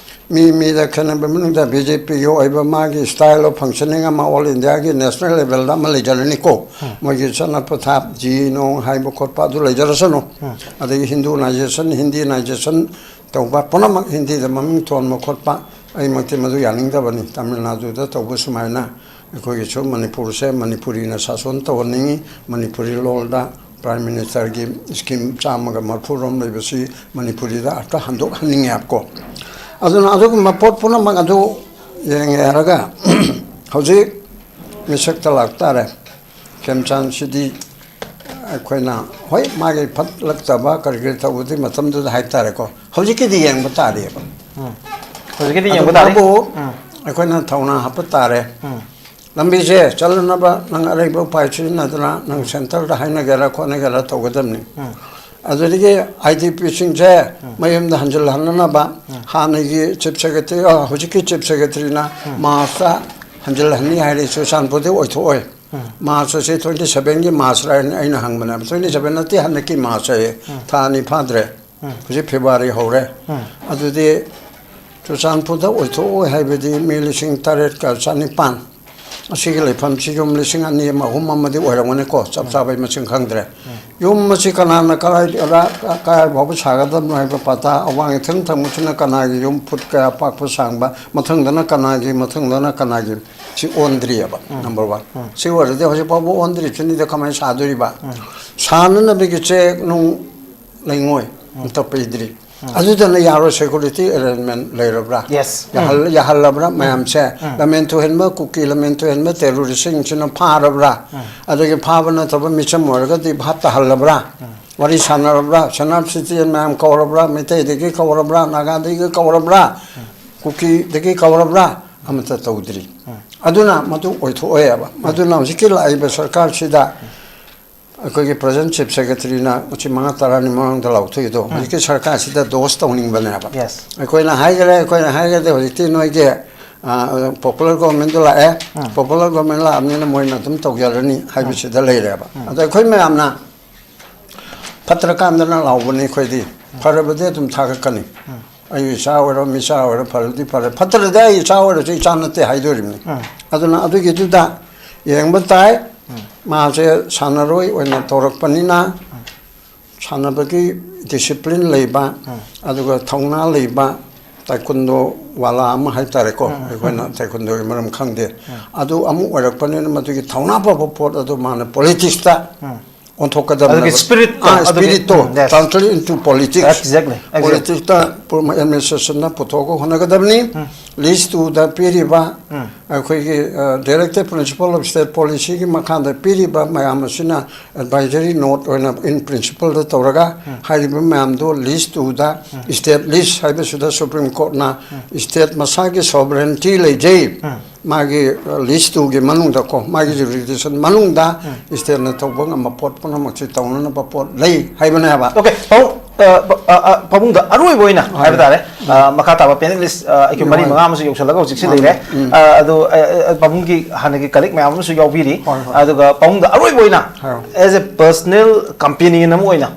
ꯃꯤ ꯃꯤꯗ ꯈꯦꯠꯅꯕ ꯃꯅꯨꯡꯗ ꯕꯤ ꯖꯦ ꯄꯤꯒꯤ ꯑꯣꯏꯕ ꯃꯥꯒꯤ style of functioning ꯑꯃ all Indiaꯒꯤ national levelꯗ ꯑꯃ ꯂꯩꯖꯔꯅꯤꯀꯣ꯫ ꯃꯣꯏꯒꯤ ꯆꯠꯅ ꯄꯊꯥꯞ, ꯖꯤ ꯅꯣꯡ ꯍꯥꯏꯕ ꯈꯣꯠꯄ ꯑꯗꯨ ꯂꯩꯖꯔꯁꯅꯨ꯫ ꯑꯗꯒꯤ Hindunisation, Hindinization ꯇꯧꯕ ꯄꯨꯝꯅꯃꯛ ꯍꯤꯟꯗꯤꯗ ꯃꯃꯤꯡ ꯊꯣꯟꯕ ꯈꯣꯠꯄ, ꯑꯩꯃꯛꯇꯤ ꯃꯗꯨ ꯌꯥꯅꯤꯡꯗꯕꯅꯤ꯫ ꯇꯥꯃꯤꯜ ꯅꯥꯗꯨꯗ ꯇꯧꯕ ꯁꯨꯃꯥꯏꯅ ꯑꯩꯈꯣꯏꯒꯤꯁꯨ ꯃꯅꯤꯄꯨꯔꯁꯦ ꯃꯅꯤꯄꯨꯔꯤꯅ ꯁꯥꯁꯣꯟ ꯇꯧꯍꯟꯅꯤꯡꯉꯤ, ꯃꯅꯤꯄꯨꯔꯤ ꯂꯣꯜꯗ Prime Ministerꯒꯤ scheme ꯆꯥꯝꯃꯒ ꯃꯔꯐꯨ ꯔꯣꯝ ꯂꯩꯕꯁꯤ ꯃꯅꯤꯄꯨꯔꯤꯗ ꯑꯝꯇ ꯍꯟꯗꯣꯛꯍꯟꯅꯤꯡꯉꯦ ꯍꯥꯏꯕꯀꯣ꯫ ꯑꯗꯨꯅ ꯑꯗꯨꯒꯨꯝꯕ ꯄꯣꯠ ꯄꯨꯝꯅꯃꯛ ꯑꯗꯨ ꯌꯦꯡꯉꯦ ꯍꯥꯏꯔꯒ ꯍꯧꯖꯤꯛ ꯃꯤꯁꯛꯇ ꯂꯥꯛꯇꯥꯔꯦ꯫ ꯈꯦꯝꯆꯥꯟꯁꯤꯗꯤ ꯑꯩꯈꯣꯏꯅ, ꯍꯣꯏ, ꯃꯥꯒꯤ ꯐꯠꯂꯛꯇꯕ ꯀꯔꯤ ꯀꯔꯤ ꯇꯧꯕꯗꯤ ꯃꯇꯝꯗꯨꯗ ꯍꯥꯏꯇꯥꯔꯦꯀꯣ, ꯍꯧꯖꯤꯛꯀꯤꯗꯤ ꯌꯦꯡꯕ ꯇꯥꯔꯤꯑꯕ꯫ ꯍꯧꯖꯤꯛꯀꯤꯗꯤ ꯑꯗꯨ ꯌꯦꯡꯕ ꯇꯥꯔꯦ꯫ ꯃꯥꯕꯨ ꯑꯩꯈꯣꯏꯅ ꯊꯧꯅꯥ ꯍꯥꯞꯄ ꯇꯥꯔꯦ꯫ ꯂꯝꯕꯤꯁꯦ ꯆꯠꯂꯅꯕ ꯅꯪ ꯑꯔꯩꯕ ꯎꯄꯥꯏ ꯁꯤꯖꯤꯟꯅꯗꯨꯅ ꯅꯪ centreꯗ ꯍꯥꯏꯅꯒꯦꯔꯥ ꯈꯣꯠꯅꯒꯦꯔꯥ ꯇꯧꯒꯗꯕꯅꯤ꯫ ꯑꯗꯨꯗꯒꯤ ꯑꯥꯏ ꯗꯤ ꯄꯤꯁꯤꯡꯁꯦ ꯃꯌꯨꯝꯗ ꯍꯟꯖꯤꯜꯍꯟꯅꯅꯕ ꯍꯥꯟꯅꯒꯤ Chief Secretary, ꯑ, ꯍꯧꯖꯤꯛꯀꯤ Chief Secretaryꯅ Marchꯇ ꯍꯟꯖꯤꯜꯍꯟꯅꯤ ꯍꯥꯏꯔꯦ, ꯆꯨꯔꯆꯥꯟꯄꯨꯔꯗꯤ ꯑꯣꯏꯊꯣꯛꯑꯣꯏ꯫ ꯃꯥꯔꯆ ꯑꯁꯤ ꯇ꯭ꯋꯦꯟꯇꯤ ꯁꯚꯦꯟꯒꯤ ꯃꯥꯔꯆꯔ ꯍꯥꯏꯅ ꯑꯩꯅ ꯍꯪꯕꯅꯦꯕ꯫ ꯇ꯭ꯋꯦꯟꯇꯤ ꯁꯚꯦꯟ ꯅꯠꯇꯦ, ꯍꯟꯗꯛꯀꯤ ꯃꯥꯔꯆ ꯍꯥꯏꯌꯦ꯫ ꯊꯥ ꯑꯅꯤ ꯐꯥꯗ꯭ꯔꯦ꯫ ꯍꯧꯖꯤꯛ ꯐꯦꯕ꯭ꯔꯨꯋꯥꯔꯤ ꯍꯧꯔꯦ꯫ ꯑꯗꯨꯗꯤ ꯆꯨꯔꯆꯥꯟꯄꯨꯔꯗ ꯑꯣꯏꯊꯣꯛꯑꯣꯏ ꯍꯥꯏꯕꯗꯤ ꯃꯤ ꯂꯤꯁꯤꯡ ꯇꯔꯦꯠꯀ ꯆꯅꯤꯄꯥꯟ꯫ ꯑꯁꯤꯒꯤ ꯂꯩꯐꯝꯁꯤ ꯌꯨꯝ ꯂꯤꯁꯤꯡ ꯑꯅꯤ ꯑꯃ, ꯑꯍꯨꯝ ꯑꯃꯗꯤ ꯑꯣꯏꯔꯝꯒꯅꯤꯀꯣ, ꯆꯞ ꯆꯥꯕꯩ ꯃꯁꯤꯡ ꯈꯪꯗ꯭ꯔꯦ꯫ ꯌꯨꯝ ꯑꯁꯤ ꯀꯅꯥꯅ ꯀꯗꯥꯏ, ꯀꯗꯥꯏ ꯐꯥꯎꯕ ꯁꯥꯒꯗꯕꯅꯣ ꯍꯥꯏꯕ ꯄꯇꯥ, ꯑꯋꯥꯡ ꯏꯊꯪ ꯊꯪꯕꯁꯤꯅ ꯀꯅꯥꯒꯤ ꯌꯨꯝ, ꯐꯨꯠ ꯀꯌꯥ ꯄꯥꯛꯄ ꯁꯥꯡꯕ, ꯃꯊꯪꯗꯅ ꯀꯅꯥꯒꯤ, ꯃꯊꯪꯗꯅ ꯀꯅꯥꯒꯤ, ꯁꯤ ꯑꯣꯟꯗ꯭ꯔꯤꯑꯕ꯫ Number one. ꯁꯤ ꯑꯣꯏꯔꯗꯤ ꯍꯧꯖꯤꯛ ꯐꯥꯎꯕ ꯑꯣꯟꯗ꯭ꯔꯤꯁꯤꯅꯤꯗ ꯀꯃꯥꯏꯅ ꯁꯥꯗꯣꯔꯤꯕ? ꯁꯥꯅꯅꯕꯒꯤ ꯆꯦꯛ ꯅꯨꯡ ꯂꯩꯉꯣꯏ ꯑꯝꯇ ꯄꯤꯗ꯭ꯔꯤ꯫ ꯑꯗꯨꯗꯅ ꯌꯥꯔꯣꯏ, ꯁꯦꯀ꯭ꯌꯨꯔꯤꯇꯤ ꯑꯦꯔꯦꯟꯖꯃꯦꯟ ꯂꯩꯔꯕ꯭ꯔꯥ? Yes. ꯌꯥꯍꯜ-, ꯌꯥꯍꯜꯂꯕ꯭ꯔꯥ ꯃꯌꯥꯝꯁꯦ? ꯂꯝꯃꯦꯟ ꯊꯨꯍꯦꯟꯕ, ꯀꯨꯀꯤ ꯂꯝꯃꯦꯟ ꯊꯨꯍꯦꯟꯕ ꯇꯦꯔꯣꯔꯤꯁꯁꯤꯡꯁꯤꯅ ꯐꯥꯔꯕ꯭ꯔꯥ? ꯑꯗꯒꯤ ꯐꯥꯕ ꯅꯠꯇꯕ ꯃꯤꯆꯝ ꯑꯣꯏꯔꯒꯗꯤ ꯚꯥꯞ ꯇꯥꯍꯜꯂꯕ꯭ꯔꯥ? ꯋꯥꯔꯤ ꯁꯥꯟꯅꯔꯕ꯭ꯔꯥ? ꯁꯅꯥꯞ ꯁꯤꯇꯤꯖꯦꯟ ꯃꯌꯥꯝ ꯀꯧꯔꯕ꯭ꯔꯥ? ꯃꯩꯇꯩꯗꯒꯤ ꯀꯧꯔꯕ꯭ꯔꯥ? ꯅꯥꯒꯥꯗꯒꯤ ꯀꯧꯔꯕ꯭ꯔꯥ? ꯀꯨꯀꯤꯗꯒꯤ ꯀꯧꯔꯕ꯭ꯔꯥ? ꯑꯃꯠꯇ ꯇꯧꯗ꯭ꯔꯤ꯫ ꯑꯗꯨꯅ ꯃꯗꯨ ꯑꯣꯏꯊꯣꯛꯑꯣꯏꯕ꯫ ꯃꯗꯨꯅ ꯍꯧꯖꯤꯛꯀꯤ ꯂꯥꯛꯏꯕ ꯁꯔꯀꯥꯔꯁꯤꯗ ꯑꯩꯈꯣꯏꯒꯤ ꯄ꯭ꯔꯖꯦꯟ ꯆꯤꯐ ꯁꯦꯀ꯭ꯔꯦꯇꯔꯤꯅ ꯃꯁꯤ ꯃꯉꯥ ꯇꯔꯥꯅꯤ ꯃꯃꯥꯡꯗ ꯂꯥꯎꯊꯣꯛꯏꯗꯣ, ꯎꯝ꯫ ꯍꯧꯖꯤꯛꯀꯤ ꯁꯔꯀꯥꯔꯁꯤꯗ ꯗꯣꯁ ꯇꯧꯅꯤꯡꯕꯅꯦꯕ꯫ Yes. ꯑꯩꯈꯣꯏꯅ ꯍꯥꯏꯈꯔꯦ, ꯑꯩꯈꯣꯏꯅ ꯍꯥꯏꯈ꯭ꯔꯗꯤ ꯍꯧꯖꯤꯛꯇꯤ ꯅꯣꯏꯒꯤ, ꯑ, ꯄꯣꯄꯨꯂꯔ ꯒꯣꯔꯃꯦꯟꯗꯣ ꯂꯥꯛꯑꯦ, ꯎꯝ꯫ ꯄꯣꯄꯨꯂꯔ ꯒꯣꯔꯃꯦꯟ ꯂꯥꯛꯑꯕꯅꯤꯅ ꯃꯣꯏꯅ ꯑꯗꯨꯝ ꯇꯧꯖꯔꯅꯤ ꯍꯥꯏꯕꯁꯤꯗ ꯂꯩꯔꯦꯕ꯫ ꯎꯝ꯫ ꯑꯗꯣ ꯑꯩꯈꯣꯏ ꯃꯌꯥꯝꯅ ꯐꯠꯇ꯭ꯔꯀꯥꯟꯗꯅ ꯂꯥꯎꯕꯅꯤ ꯑꯩꯈꯣꯏꯗꯤ꯫ ꯎꯝ꯫ ꯐꯔꯕꯗꯤ ꯑꯗꯨꯝ ꯊꯥꯒꯠꯀꯅꯤ꯫ ꯎꯝ꯫ ꯑꯩ ꯏꯆꯥ ꯑꯣꯏꯔꯣ, ꯃꯤꯆꯥ ꯑꯣꯏꯔꯣ, ꯐꯔꯗꯤ ꯐꯔꯦ, ꯐꯠꯇ꯭ꯔꯗꯤ ꯑꯩ ꯏꯆꯥ ꯑꯣꯏꯔꯁꯨ ꯏꯆꯥ ꯅꯠꯇꯦ ꯍꯥꯏꯗꯣꯔꯤꯕꯅꯤ꯫ ꯎꯝ꯫ ꯑꯗꯨꯅ ꯑꯗꯨꯒꯤꯗꯨꯗ ꯌꯦꯡꯕ ꯇꯥꯏ꯫ ꯎꯝ꯫ ꯃꯥꯁꯦ ꯁꯥꯟꯅꯔꯣꯏ ꯑꯣꯏꯅ ꯇꯧꯔꯛꯄꯅꯤꯅ, ꯎꯝ꯫ ꯁꯥꯟꯅꯕꯒꯤ ꯗꯤꯁꯤꯄ꯭ꯂꯤꯟ ꯂꯩꯕ, ꯎꯝ꯫ ꯑꯗꯨꯒ ꯊꯧꯅꯥ ꯂꯩꯕ ꯇꯥꯏꯀꯨꯟꯗꯣ ꯋꯥꯂꯥ ꯑꯃ ꯍꯥꯏ ꯇꯥꯔꯦꯀꯣ, ꯎꯝ, ꯎꯝ, ꯑꯩꯈꯣꯏꯅ ꯎꯝ꯫ ꯇꯥꯏꯀꯨꯟꯗꯣꯒꯤ ꯃꯔꯝ ꯈꯪꯗꯦ꯫ ꯎꯝ꯫ ꯑꯗꯨ ꯑꯃ ꯑꯣꯏꯔꯛꯄꯅꯤꯅ ꯃꯗꯨꯒꯤ ꯊꯧꯅꯥ ꯐꯕ ꯄꯣꯠ ꯑꯗꯨ ꯃꯥꯅ ꯄꯣꯂꯤꯇꯤꯛꯁꯇ ꯎꯝ꯫ ꯑꯣꯟꯊꯣꯛꯀꯗꯕꯅꯦꯕ꯫ ꯑꯗꯨꯒꯤ ꯁ꯭ꯄꯤꯔꯤꯠꯇꯣ, ꯑꯥ, ꯑꯗꯨꯒꯤ, ꯁ꯭ꯄꯤꯔꯤꯠꯇꯣ ꯎꯝ, yes. Translate into politics꯫ Exactly, exactly. ꯄꯣꯂꯤꯇꯤꯛꯁꯇ ꯄꯨ-, ꯑꯦꯗꯃꯤꯅꯤꯁꯇ꯭ꯔꯦꯁꯟꯗ ꯄꯨꯊꯣꯛꯑꯒ ꯍꯣꯠꯅꯒꯗꯕꯅꯤ꯫ ꯎꯝ꯫ ꯂꯤꯁ ꯇꯨꯗ ꯄꯤꯔꯤꯕ ꯎꯝ꯫ ꯑꯩꯈꯣꯏꯒꯤ, ꯑ, Directed Principle of State Policyꯒꯤ ꯃꯈꯥꯗ ꯄꯤꯔꯤꯕ ꯃꯌꯥꯝ ꯑꯁꯤꯅ ꯑꯦꯗꯚꯥꯏꯖꯔꯤ ꯅꯣꯠ ꯑꯣꯏꯅ in principleꯗ ꯇꯧꯔꯒ ꯎꯝ꯫ ꯍꯥꯏꯔꯤꯕ ꯃꯌꯥꯝꯗꯣ ꯂꯤꯁ ꯇꯨꯗ ꯎꯝ꯫ State list ꯍꯥꯏꯕꯁꯤꯗ ꯁꯨꯄ꯭ꯔꯤꯝ ꯀꯣꯔꯠꯅ ꯎꯝ꯫ State ꯃꯁꯥꯒꯤ sovereignty ꯂꯩꯖꯩ꯫ ꯎꯝ꯫ ꯃꯥꯒꯤ, ꯑ, ꯂꯤꯁ ꯇꯨꯒꯤ ꯃꯅꯨꯡꯗꯀꯣ, ꯃꯥꯒꯤ jurisdiction ꯃꯅꯨꯡꯗ ꯎꯝ꯫ Stateꯅ ꯇꯧꯕ ꯉꯝꯕ ꯄꯣꯠ ꯄꯨꯝꯅꯃꯛꯁꯤ ꯇꯧꯅꯅꯕ ꯄꯣꯠ ꯂꯩ ꯍꯥꯏꯕꯅꯦꯕ꯫ Okay, ꯄꯥꯎ-, ꯑ, ꯄ-, ꯑ, ꯑ, ꯄꯥꯕꯨꯡꯗ ꯑꯔꯣꯏꯕ ꯑꯣꯏꯅ ꯍꯥꯏꯕ ꯇꯥꯔꯦ, ꯑ, ꯃꯈꯥ ꯇꯥꯕ ꯄꯦꯅꯦꯂꯤꯁ, ꯑ, ꯑꯩꯈꯣꯏ ꯃꯔꯤ ꯃꯉꯥ ꯑꯃꯁꯨ ꯌꯧꯁꯜꯂꯒ ꯍꯧꯖꯤꯛꯁꯦ ꯂꯩꯔꯦ꯫ ꯑ, ꯑꯗꯣ, ꯑ, ꯑ, ꯄꯥꯕꯨꯡꯒꯤ ꯍꯥꯟꯅꯒꯤ ꯀꯂꯤꯛ ꯃꯌꯥꯝ ꯑꯃꯁꯨ ꯌꯥꯎꯕꯤꯔꯤ꯫ ꯑꯗꯨꯒ ꯄꯥꯕꯨꯡꯗ ꯑꯔꯣꯏꯕ ꯑꯣꯏꯅ, as a personal companion ꯑꯃ ꯑꯣꯏꯅ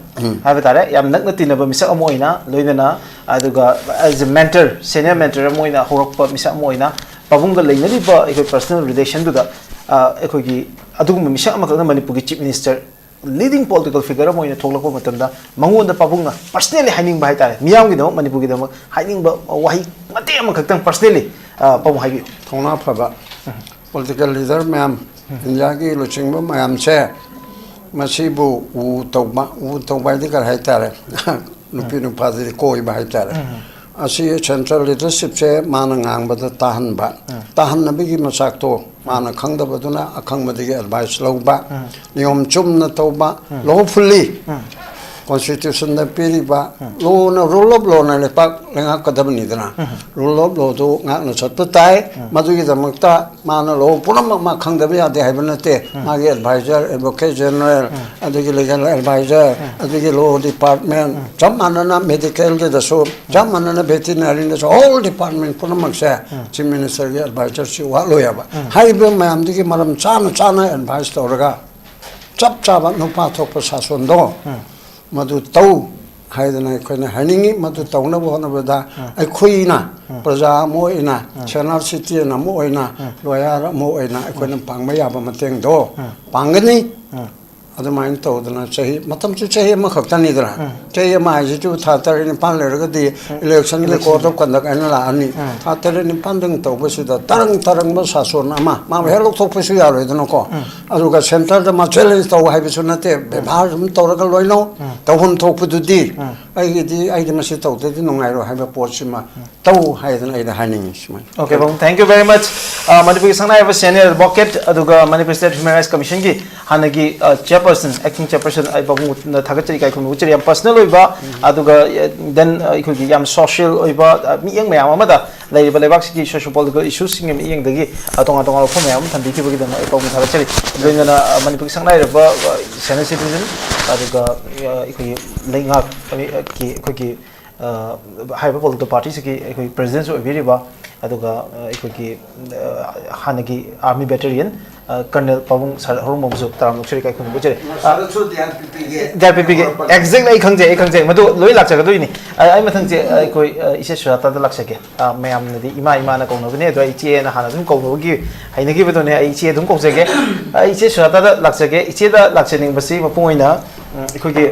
ꯍꯥꯏꯕ ꯇꯥꯔꯦ, ꯌꯥꯝ ꯅꯛꯅ ꯇꯤꯟꯅꯕ ꯃꯤꯁꯛ ꯑꯃ ꯑꯣꯏꯅ, ꯂꯣꯏꯅꯅ, ꯑꯗꯨꯒ as a mentor, senior mentor ꯑꯃ ꯑꯣꯏꯅ ꯍꯧꯔꯛꯄ ꯃꯤꯁꯛ ꯑꯃ ꯑꯣꯏꯅ, ꯄꯥꯕꯨꯡꯒ ꯂꯩꯅꯔꯤꯕ ꯑꯩꯈꯣꯏ personal relationꯗꯨꯗ, ꯑ, ꯑꯩꯈꯣꯏꯒꯤ ꯑꯗꯨꯒꯨꯝꯕ ꯃꯤꯁꯛ ꯑꯃꯈꯛꯅ ꯃꯅꯤꯄꯨꯔꯒꯤ Chief Minister, leading political figure ꯑꯃ ꯑꯣꯏꯅ ꯊꯣꯛꯂꯛꯄ ꯃꯇꯝꯗ ꯃꯉꯣꯟꯗ ꯄꯥꯕꯨꯡꯅ personally ꯍꯥꯏꯅꯤꯡꯕ ꯍꯥꯏꯇꯥꯔꯦ, ꯃꯤꯌꯥꯝꯒꯤꯗꯃꯛ, ꯃꯅꯤꯄꯨꯔꯒꯤꯗꯃꯛ ꯍꯥꯏꯅꯤꯡꯕ ꯋꯥꯍꯩ ꯃꯇꯦꯛ ꯑꯃꯈꯛꯇꯪ personally, ꯑ, ꯄꯥꯕꯨꯡ ꯍꯥꯏꯕꯤꯌꯨ꯫ ꯊꯧꯅꯥ ꯐꯕ political leader ꯃꯌꯥꯝ, ꯏꯟꯗꯤꯌꯥꯒꯤ ꯂꯨꯆꯤꯡꯕ ꯃꯌꯥꯝꯁꯦ, ꯃꯁꯤꯕꯨ ꯎ ꯇꯧꯕ, ꯎ ꯇꯧꯕ ꯍꯥꯏꯗꯤ ꯀꯔꯤ ꯍꯥꯏꯇꯥꯔꯦ? ꯅꯨꯄꯤ ꯅꯨꯄꯥꯗꯗꯤ ꯀꯣꯏꯕ ꯍꯥꯏꯇꯥꯔꯦ꯫ ꯑꯁꯤ central leadershipꯁꯦ ꯃꯥꯅ ꯉꯥꯡꯕꯗ ꯇꯥꯍꯟꯕ, ꯇꯥꯍꯟꯅꯕꯒꯤ ꯃꯆꯥꯛꯇꯣ ꯃꯥꯅ ꯈꯪꯗꯕꯗꯨꯅ ꯑꯈꯪꯕꯗꯒꯤ advice ꯂꯧꯕ, ꯅꯤꯌꯣꯝ ꯆꯨꯝꯅ ꯇꯧꯕ, lawfully constitutionꯗ ꯄꯤꯔꯤꯕ lawꯅ, rule of lawꯅ ꯂꯩꯄꯥꯛ ꯂꯩꯉꯥꯛꯀꯗꯕꯅꯤꯗꯅ, rule of lawꯗꯨ ꯉꯥꯛꯅ ꯆꯠꯄ ꯇꯥꯏ꯫ ꯃꯗꯨꯒꯤꯗꯃꯛꯇ ꯃꯥꯅ law ꯄꯨꯝꯅꯃꯛ ꯃꯥ ꯈꯪꯗꯕ ꯌꯥꯗꯦ ꯍꯥꯏꯕ ꯅꯠꯇꯦ꯫ ꯃꯥꯒꯤ advisor, advocate general, ꯑꯗꯒꯤ legal advisor, ꯑꯗꯒꯤ law department, ꯆꯞ ꯃꯥꯟꯅꯅ medicalꯒꯤꯗꯁꯨ, ꯆꯞ ꯃꯥꯟꯅꯅ veterinaryꯗꯁꯨ, whole department ꯄꯨꯝꯅꯃꯛꯁꯦ Chief Ministerꯒꯤ advisorꯁꯤ ꯋꯥꯠꯂꯣꯏꯑꯕ꯫ ꯍꯥꯏꯔꯤꯕ ꯃꯌꯥꯝꯗꯨꯒꯤ ꯃꯔꯝ ꯆꯥꯅ ꯆꯥꯅ advice ꯇꯧꯔꯒ ꯆꯞ ꯆꯥꯕ ꯅꯨꯄꯥ ꯊꯣꯛꯄ ꯁꯥꯁꯣꯟꯗꯣ ꯃꯗꯨ ꯇꯧ ꯍꯥꯏꯗꯅ ꯑꯩꯈꯣꯏꯅ ꯍꯥꯏꯅꯤꯡꯉꯤ꯫ ꯃꯗꯨ ꯇꯧꯅꯕ ꯍꯣꯠꯅꯕꯗ ꯑꯩꯈꯣꯏꯅ ꯄ꯭ꯔꯖꯥ ꯑꯃ ꯑꯣꯏꯅ, senior citizen ꯑꯃ ꯑꯣꯏꯅ, lawyer ꯑꯃ ꯑꯣꯏꯅ ꯑꯩꯈꯣꯏꯅ ꯄꯥꯡꯕ ꯌꯥꯕ ꯃꯇꯦꯡꯗꯣ ꯄꯥꯡꯒꯅꯤ꯫ ꯑꯗꯨꯃꯥꯏꯅ ꯇꯧꯗꯅ ꯆꯍꯤ, ꯃꯇꯝꯁꯨ ꯆꯍꯤ ꯑꯃꯈꯛꯇꯅꯤꯗꯅ꯫ ꯆꯍꯤ ꯑꯃ ꯍꯥꯏꯁꯤꯁꯨ ꯊꯥ ꯇꯔꯦꯠ ꯅꯤꯄꯥꯜ ꯂꯩꯔꯒꯗꯤ electionꯒꯤ code of conduct ꯍꯥꯏꯅ ꯂꯥꯛꯑꯅꯤ꯫ ꯊꯥ ꯇꯔꯦꯠ ꯅꯤꯄꯥꯜꯗꯪ ꯇꯧꯕꯁꯤꯗ ꯇꯔꯪ ꯇꯔꯪꯕ ꯁꯥꯁꯣꯟ ꯑꯃ ꯃꯥꯕꯨ ꯍꯦꯛ ꯂꯧꯊꯣꯛꯄꯁꯨ ꯌꯥꯔꯣꯏꯗꯅꯀꯣ꯫ ꯑꯗꯨꯒ centreꯗ ꯃꯥ challenge ꯇꯧ ꯍꯥꯏꯕꯁꯨ ꯅꯠꯇꯦ, ꯕꯦꯕꯥꯔ ꯑꯗꯨꯝ ꯇꯧꯔꯒ ꯂꯣꯏꯅꯧ꯫ ꯇꯧꯐꯝ ꯊꯣꯛꯄꯗꯨꯗꯤ ꯑꯩꯒꯤꯗꯤ, ꯑꯩꯗꯤ ꯃꯁꯤ ꯇꯧꯗ꯭ꯔꯗꯤ ꯅꯨꯡꯉꯥꯏꯔꯣꯏ ꯍꯥꯏꯕ ꯄꯣꯠꯁꯤꯃ ꯇꯧ ꯍꯥꯏꯗꯅ ꯑꯩꯗ ꯍꯥꯏꯅꯤꯡꯉꯤ ꯁꯨꯃꯥꯏꯅ꯫ Okay, ꯄꯥꯕꯨꯡ, thank you very much꯫ ꯑ, ꯃꯅꯤꯄꯨꯔꯒꯤ ꯁꯛꯅꯥꯏꯔꯕ senior advocate ꯑꯗꯨꯒ Manipur State Human Rights Commissionꯒꯤ ꯍꯥꯟꯅꯒꯤ, ꯑ, chairperson, acting chairperson, ꯑꯩ ꯄꯥꯕꯨꯡꯗ ꯊꯥꯒꯠꯆꯔꯤ, ꯏꯀꯥꯏ ꯈꯨꯝꯅꯕ ꯎꯠꯆꯔꯤ꯫ ꯌꯥꯝ personal ꯑꯣꯏꯕ, ꯑꯗꯨꯒ, ꯑ, then, ꯑ, ꯑꯩꯈꯣꯏꯒꯤ ꯌꯥꯝ social ꯑꯣꯏꯕ, ꯑ, ꯃꯤꯠꯌꯦꯡ ꯃꯌꯥꯝ ꯑꯃꯗ ꯂꯩꯔꯤꯕ ꯂꯩꯕꯥꯛꯁꯤꯒꯤ socio political issueꯁꯤꯡꯒꯤ ꯃꯤꯠꯌꯦꯡꯗꯒꯤ, ꯑ, ꯇꯣꯉꯥꯟ ꯇꯣꯉꯥꯟꯕ ꯋꯥꯐꯝ ꯃꯌꯥꯝ ꯑꯃ ꯊꯝꯕꯤꯈꯤꯕꯒꯤꯗꯃꯛ ꯑꯩ ꯄꯥꯎꯗꯝ ꯊꯥꯒꯠꯆꯔꯤ꯫ ꯂꯣꯏꯅꯅ, ꯑ, ꯃꯅꯤꯄꯨꯔꯒꯤ ꯁꯛꯅꯥꯏꯔꯕ, ꯑ, senior citizen, ꯑꯗꯨꯒ, ꯑ, ꯑꯩꯈꯣꯏꯒꯤ ꯂꯩꯉꯥꯛ, ꯑ, ꯀꯤ, ꯑꯩꯈꯣꯏꯒꯤ, ꯑ, ꯍꯥꯏꯔꯤꯕ political partyꯁꯤꯒꯤ ꯑꯩꯈꯣꯏ presidentꯁꯨ ꯑꯣꯏꯕꯤꯔꯤꯕ, ꯑꯗꯨꯒ, ꯑ, ꯑꯩꯈꯣꯏꯒꯤ, ꯑ, ꯍꯥꯟꯅꯒꯤ army veteran, ꯑ, Colonel ꯄꯥꯕꯨꯡ ꯁꯔ ꯍꯧꯔꯣꯡꯕꯝꯕꯨꯁꯨ ꯇꯔꯥꯝꯅ ꯑꯣꯛꯆꯔꯤ, ꯏꯀꯥꯏ ꯈꯨꯝꯅꯕ ꯎꯠꯆꯔꯤ꯫ ꯑ, ꯁꯔꯠꯁꯨ ꯗꯤ ꯑꯥꯔ ꯄꯤ ꯄꯤꯒꯤ exactly ꯑꯩ ꯈꯪꯖꯩ, ꯑꯩ ꯈꯪꯖꯩ, ꯃꯗꯨ ꯂꯣꯏ ꯂꯥꯛꯆꯒꯗꯣꯏꯅꯤ꯫ ꯑ, ꯑꯩ ꯃꯊꯪꯁꯦ, ꯑ, ꯑꯩꯈꯣꯏ, ꯑ, ꯏꯆꯦ ꯁꯨꯖꯥꯇꯥꯗ ꯂꯥꯛꯆꯒꯦ꯫ ꯑ, ꯃꯌꯥꯝꯅꯗꯤ ꯏꯃꯥ ꯏꯃꯥꯅ ꯀꯧꯅꯕꯅꯦ, ꯑꯗꯣ ꯑꯩ ꯏꯆꯦꯅ ꯍꯥꯟꯅ ꯑꯗꯨꯝ ꯀꯧꯅꯕꯒꯤ ꯍꯩꯅꯈꯤꯕꯗꯨꯅꯦ꯫ ꯑꯩ ꯏꯆꯦ ꯑꯗꯨꯝ ꯀꯧꯖꯒꯦ꯫ ꯑ, ꯏꯆꯦ ꯁꯨꯖꯥꯇꯥꯗ ꯂꯥꯛꯆꯒꯦ꯫ ꯏꯆꯦꯗ ꯂꯥꯛꯆꯅꯤꯡꯕꯁꯤ ꯃꯄꯨꯡ ꯑꯣꯏꯅ, ꯎꯝ, ꯑꯩꯈꯣꯏꯒꯤ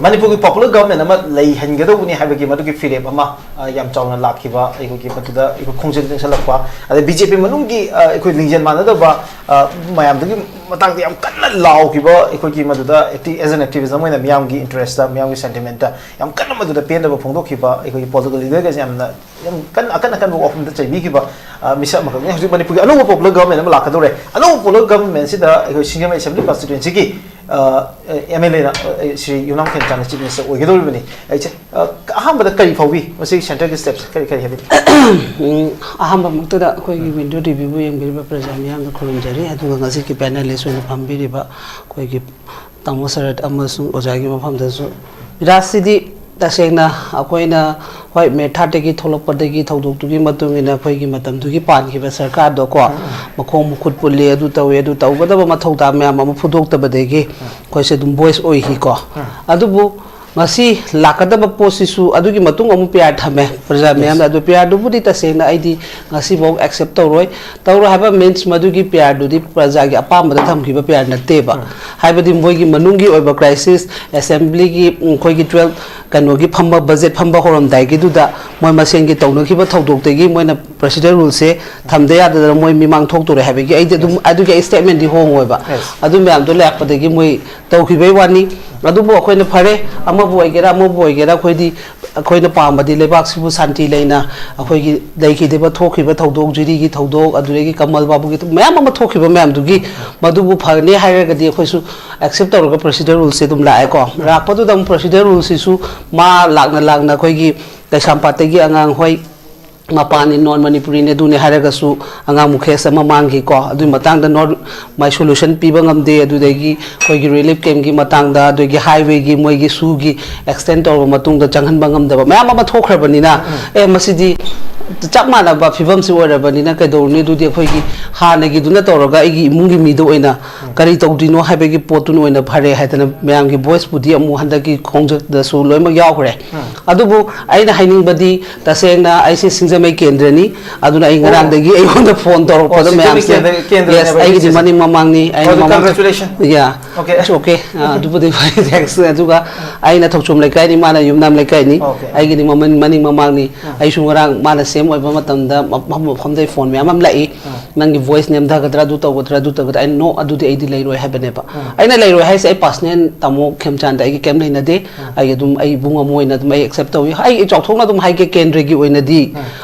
ꯃꯅꯤꯄꯨꯔꯒꯤ popular government ꯑꯃ ꯂꯩꯍꯟꯒꯗꯧꯕꯅꯤ ꯍꯥꯏꯕꯒꯤ ꯃꯗꯨꯒꯤ ꯐꯤꯔꯦꯞ ꯑꯃ, ꯑ, ꯌꯥꯝ ꯆꯥꯎꯅ ꯂꯥꯛꯈꯤꯕ, ꯑꯩꯈꯣꯏꯒꯤ ꯃꯗꯨꯗ ꯑꯩꯈꯣꯏ ꯈꯣꯡꯖꯦꯜ ꯆꯪꯁꯤꯜꯂꯛꯄ, ꯑꯗꯩ ꯕꯤ ꯖꯦ ꯄꯤ ꯃꯅꯨꯡꯒꯤ, ꯑ, ꯑꯩꯈꯣꯏ ꯂꯤꯡꯖꯦꯜ ꯃꯥꯟꯅꯗꯕ, ꯑ, ꯃꯌꯥꯝꯗꯨꯒꯤ ꯃꯇꯥꯡꯗ ꯌꯥꯝ ꯀꯟꯅ ꯂꯥꯎꯈꯤꯕ, ꯑꯩꯈꯣꯏꯒꯤ ꯃꯗꯨꯗ acti-, as an activist ꯑꯃ ꯑꯣꯏꯅ ꯃꯤꯌꯥꯝꯒꯤ interest, ꯃꯤꯌꯥꯝꯒꯤ sentiment ꯌꯥꯝ ꯀꯟꯅ ꯃꯗꯨꯗ ꯄꯦꯟꯗꯕ ꯐꯣꯡꯗꯣꯛꯈꯤꯕ ꯑꯩꯈꯣꯏꯒꯤ political leader ꯒꯩꯁꯦ ꯌꯥꯝꯅ, ꯌꯥꯝ ꯀꯟꯅ, ꯑꯀꯟ ꯑꯀꯟꯕ ꯋꯥꯐꯝꯗ ꯆꯩꯕꯤꯈꯤꯕ, ꯑ, ꯃꯤꯁꯛ ꯑꯃꯈꯛꯅꯤ꯫ ꯍꯧꯖꯤꯛ ꯃꯅꯤꯄꯨꯔꯒꯤ ꯑꯅꯧꯕ popular government ꯑꯃ ꯂꯥꯛꯀꯗꯧꯔꯦ꯫ ꯑꯅꯧꯕ popular government ꯁꯤꯗ ꯑꯩꯈꯣꯏ ꯁꯤꯡꯖꯃꯩ assembly constituency ꯒꯤ, ꯑ, M L A ꯅ, ꯑ, ꯁ꯭ꯔꯤ ꯌꯨꯝꯅꯥꯝ ꯈꯦꯝꯆꯥꯟꯅ chief minister ꯑꯣꯏꯒꯗꯧꯔꯤꯕꯅꯤ꯫ ꯑꯩꯁꯦ, ꯑ, ꯑꯍꯥꯟꯕꯗ ꯀꯔꯤ ꯐꯥꯎꯕꯤ? ꯃꯁꯤꯒꯤ centre ꯒꯤ steps ꯀꯔꯤ ꯀꯔꯤ ꯍꯥꯏꯕꯤꯅꯤꯡ? ꯎꯝ, ꯑꯍꯥꯟꯕꯃꯛꯇꯗ ꯑꯩꯈꯣꯏꯒꯤ window review ꯕꯨ ꯌꯦꯡꯕꯤꯔꯤꯕ ꯄ꯭ꯔꯖꯥ ꯃꯤꯌꯥꯝꯗ ꯈꯨꯔꯨꯝꯖꯔꯤ, ꯑꯗꯨꯒ ꯉꯁꯤꯒꯤ panelist ꯑꯣꯏꯅ ꯐꯝꯕꯤꯔꯤꯕ ꯑꯩꯈꯣꯏꯒꯤ ꯇꯥꯃꯣ ꯁꯔꯠ ꯑꯃꯁꯨꯡ ꯑꯣꯖꯥꯒꯤ ꯃꯐꯝꯗꯁꯨ꯫ ꯕꯤꯔꯥꯖꯁꯤꯗꯤ ꯇꯁꯦꯡꯅ ꯑꯩꯈꯣꯏꯅ, ꯍꯣꯏ, May third ꯇꯒꯤ ꯊꯣꯛꯂꯛꯄꯗꯒꯤ ꯊꯧꯗꯣꯛꯇꯨꯒꯤ ꯃꯇꯨꯡ ꯏꯟꯅ ꯑꯩꯈꯣꯏꯒꯤ ꯃꯇꯝꯗꯨꯒꯤ ꯄꯥꯟꯈꯤꯕ ꯁꯔꯀꯥꯔꯗꯣꯀꯣ, ꯎꯝ, ꯎꯝ, ꯃꯈꯣꯡ ꯃꯈꯨꯠ ꯄꯨꯜꯂꯤ, ꯑꯗꯨ ꯇꯧꯏ, ꯑꯗꯨ ꯇꯧꯒꯗꯕ ꯃꯊꯧ ꯇꯥꯕ ꯃꯌꯥꯝ ꯑꯃ ꯐꯨꯗꯣꯛꯇꯕꯗꯒꯤ, ꯎꯝ, ꯑꯩꯈꯣꯏꯁꯦ ꯑꯗꯨꯝ voice ꯑꯣꯏꯈꯤꯀꯣ꯫ ꯎꯝ꯫ ꯑꯗꯨꯕꯨ ꯉꯁꯤ ꯂꯥꯛꯀꯗꯕ ꯄꯣꯠꯁꯤꯁꯨ ꯑꯗꯨꯒꯤ ꯃꯇꯨꯡ ꯑꯃꯨꯛ P R ꯊꯝꯃꯦ ꯄ꯭ꯔꯖꯥ, yes, ꯃꯌꯥꯝꯅ꯫ ꯑꯗꯨ P R ꯗꯨꯕꯨꯗꯤ ꯇꯁꯦꯡꯅ ꯑꯩꯗꯤ ꯉꯁꯤꯐꯥꯎ accept ꯇꯧꯔꯣꯏ꯫ ꯇꯧꯔꯣꯏ ꯍꯥꯏꯕ means ꯃꯗꯨꯒꯤ P R ꯗꯨꯗꯤ ꯄ꯭ꯔꯖꯥꯒꯤ ꯑꯄꯥꯝꯕꯗ ꯊꯝꯈꯤꯕ P R ꯅꯠꯇꯦꯕ꯫ ꯎꯝ꯫ ꯍꯥꯏꯕꯗꯤ ꯃꯣꯏꯒꯤ ꯃꯅꯨꯡꯒꯤ ꯑꯣꯏꯕ crisis, assembly ꯒꯤ, ꯎꯝ, ꯑꯩꯈꯣꯏꯒꯤ twelve ꯀꯩꯅꯣꯒꯤ ꯐꯝꯕ, budget ꯐꯝꯕ ꯍꯧꯔꯝꯗꯥꯏꯒꯤꯗꯨꯗ ꯃꯣꯏ ꯃꯁꯦꯟꯒꯤ ꯇꯧꯅꯈꯤꯕ ꯊꯧꯗꯣꯛꯇꯒꯤ ꯃꯣꯏꯅ procedure rule ꯁꯦ ꯊꯝꯗ ꯌꯥꯗꯗꯅ ꯃꯣꯏ ꯃꯤꯃꯥꯡ ꯊꯣꯛꯇꯣꯔꯦ ꯍꯥꯏꯕꯒꯤ ꯑꯩꯗꯤ ꯑꯗꯨꯝ, yes, ꯑꯗꯨꯒꯤ ꯑꯩ statement ꯗꯤ ꯍꯣꯡꯉꯣꯏꯕ꯫ Yes꯫ ꯑꯗꯨ ꯃꯌꯥꯝꯗꯣ ꯂꯥꯛꯄꯗꯒꯤ ꯃꯣꯏ ꯇꯧꯈꯤꯕꯩ ꯋꯥꯅꯤ꯫ ꯑꯗꯨꯕꯨ ꯑꯩꯈꯣꯏꯅ ꯐꯔꯦ, ꯑꯃꯕꯨ ꯑꯣꯏꯒꯦꯔꯥ ꯑꯃꯕꯨ ꯑꯣꯏꯒꯦꯔꯥ, ꯑꯩꯈꯣꯏꯗꯤ, ꯑꯩꯈꯣꯏꯅ ꯄꯥꯝꯕꯗꯤ ꯂꯩꯕꯥꯛꯁꯤꯕꯨ ꯁꯥꯟꯇꯤ ꯂꯩꯅ ꯑꯩꯈꯣꯏꯒꯤ ꯂꯩꯈꯤꯗꯕ, ꯊꯣꯛꯈꯤꯕ ꯊꯧꯗꯣꯛ, ꯖꯤꯔꯤꯒꯤ ꯊꯧꯗꯣꯛ, ꯑꯗꯨꯗꯒꯤ ꯀꯃꯜ ꯕꯥꯕꯨꯒꯤ ꯊꯧ-, ꯃꯌꯥꯝ ꯑꯃ ꯊꯣꯛꯈꯤꯕ ꯃꯌꯥꯝꯗꯨꯒꯤ ꯃꯗꯨꯕꯨ ꯐꯅꯤ ꯍꯥꯏꯔꯒꯗꯤ ꯑꯩꯈꯣꯏꯁꯨ accept ꯇꯧꯔꯒ procedure rule ꯁꯦ ꯑꯗꯨꯝ ꯂꯥꯛꯑꯦꯀꯣ꯫ ꯂꯥꯛꯄꯗꯨꯗ ꯑꯃꯨꯛ procedure rule ꯁꯤꯁꯨ ꯃꯥ ꯂꯥꯛꯅ ꯂꯥꯛꯅ ꯑꯩꯈꯣꯏꯒꯤ ꯀꯩꯁꯥꯝꯄꯥꯠꯇꯒꯤ ꯑꯉꯥꯡ, ꯍꯣꯏ, ꯃꯄꯥꯟꯅꯤ, ꯅꯣꯟ ꯃꯅꯤꯄꯨꯔꯤꯅꯤ, ꯑꯗꯨꯅꯤ ꯍꯥꯏꯔꯒꯁꯨ ꯑꯉꯥꯡ ꯃꯨꯈꯦꯁ ꯑꯃ ꯃꯥꯡꯈꯤꯀꯣ꯫ ꯑꯗꯨꯒꯤ ꯃꯇꯥꯡꯗ ꯅꯣꯔ ꯃꯥꯏ ꯁꯣꯂꯨꯁꯟ ꯄꯤꯕ ꯉꯝꯗꯦ꯫ ꯑꯗꯨꯗꯒꯤ ꯑꯩꯈꯣꯏꯒꯤ ꯔꯤꯂꯤꯐ ꯀꯦꯝꯒꯤ ꯃꯇꯥꯡꯗ, ꯑꯗꯒꯤ ꯍꯥꯏꯋꯦꯒꯤ ꯃꯣꯏꯒꯤ ꯁꯨꯒꯤ ꯑꯦꯛꯁꯇꯦꯟ ꯇꯧꯔꯕ ꯃꯇꯨꯡꯗ ꯆꯪꯍꯟꯕ ꯉꯝꯗꯕ ꯃꯌꯥꯝ ꯑꯃ ꯊꯣꯛꯈ꯭ꯔꯕꯅꯤꯅ, ꯑꯦ, ꯃꯁꯤꯗꯤ ꯆꯞ ꯃꯥꯟꯅꯕ ꯐꯤꯕꯝꯁꯤ ꯑꯣꯏꯔꯕꯅꯤꯅ ꯀꯩꯗꯧꯔꯨꯅꯤ? ꯑꯗꯨꯗꯤ ꯑꯩꯈꯣꯏꯒꯤ ꯍꯥꯟꯅꯒꯤꯗꯨꯅ ꯇꯧꯔꯒ ꯑꯩꯒꯤ ꯏꯃꯨꯡꯒꯤ ꯃꯤꯗ ꯑꯣꯏꯅ ꯀꯔꯤ ꯇꯧꯗꯣꯏꯅꯣ ꯍꯥꯏꯕꯒꯤ ꯄꯣꯠꯇꯨꯅ ꯑꯣꯏꯅ ꯐꯔꯦ ꯍꯥꯏꯗꯅ ꯃꯌꯥꯝꯒꯤ ꯚꯣꯏꯁꯄꯨꯗꯤ ꯑꯃꯨꯛ ꯍꯟꯗꯛꯀꯤ ꯈꯣꯡꯖꯪꯗꯁꯨ ꯂꯣꯏꯅꯃꯛ ꯌꯥꯎꯈ꯭ꯔꯦ꯫ ꯑꯗꯨꯕꯨ ꯑꯩꯅ ꯍꯥꯏꯅꯤꯡꯕꯗꯤ, ꯇꯁꯦꯡꯅ ꯑꯩꯁꯦ ꯁꯤꯡꯖꯃꯩ ꯀꯦꯟꯗ꯭ꯔꯅꯤ꯫ ꯑꯗꯨꯅ ꯑꯩ ꯉꯔꯥꯡꯗꯒꯤ ꯑꯩꯉꯣꯟꯗ ꯐꯣꯟ ꯇꯧꯔꯛꯄꯗ ꯃꯌꯥꯝꯁꯦ, ꯀꯦꯟꯗ꯭ꯔꯅꯦꯕ, ꯌꯦꯁ, ꯑꯩꯒꯤꯗꯤ ꯃꯅꯤꯡ ꯃꯃꯥꯡꯅꯤ, ꯑꯩꯅ ꯃꯃꯥꯡ ꯆꯠ-, ꯌꯥ, ꯑꯣꯀꯦ꯫ ꯑꯁ, ꯑꯣꯀꯦ꯫ ꯑꯥ, ꯑꯗꯨꯕꯨꯗꯤ ꯐꯩ, ꯊꯦꯡꯛꯁ꯫ ꯑꯗꯨꯒ ꯑꯩꯅ ꯊꯧꯆꯣꯝ ꯂꯩꯀꯥꯏꯅꯤ, ꯃꯥꯅ ꯌꯨꯝꯅꯥꯝ ꯂꯩꯀꯥꯏꯅꯤ꯫ ꯑꯣꯀꯦ꯫ ꯑꯩꯒꯤꯗꯤ ꯃꯃꯟ-, ꯃꯅꯤꯡ ꯃꯃꯥꯡꯅꯤ꯫ ꯑꯩꯁꯨ ꯉꯔꯥꯡ ꯃꯥꯅ ꯁꯦꯝ ꯑꯣꯏꯕ ꯃꯇꯝꯗ ꯃ-, ꯃꯐꯝ ꯃꯐꯝꯗꯩ ꯐꯣꯟ ꯃꯌꯥꯝ ꯑꯃ ꯂꯥꯛꯏ꯫ "ꯅꯪꯒꯤ ꯚꯣꯏꯁ ꯅꯦꯝꯊꯒꯗ꯭ꯔꯥ, ꯑꯗꯨ ꯇꯧꯒꯗ꯭ꯔꯥ, ꯑꯗꯨ ꯇꯧꯒꯗ꯭ꯔꯥ?" ꯑꯩꯅ, "ꯅꯣ, ꯑꯗꯨꯗꯤ ꯑꯩꯗꯤ ꯂꯩꯔꯣꯏ" ꯍꯥꯏꯕꯅꯦꯕ꯫ ꯑꯩꯅ ꯂꯩꯔꯣꯏ ꯍꯥꯏꯁꯦ, ꯑꯩ ꯄꯥꯔꯁꯅꯦꯜ ꯇꯥꯃꯣ ꯈꯦꯝꯆꯥꯟꯗ ꯑꯩꯒꯤ ꯀꯩꯝ ꯂꯩꯅꯗꯦ꯫ ꯑꯩ ꯑꯗꯨꯝ ꯑꯩ ꯏꯕꯨꯡ ꯑꯃ ꯑꯣꯏꯅ ꯑꯗꯨꯝ ꯑꯩ ꯑꯦꯛꯁꯦꯞ ꯇꯧꯏ꯫ ꯑꯩ ꯆꯥꯎꯊꯣꯛꯅ ꯑꯗꯨꯝ ꯍꯥꯏꯒꯦ, ꯀꯦꯟꯗ꯭ꯔꯒꯤ ꯑꯣꯏꯅꯗꯤ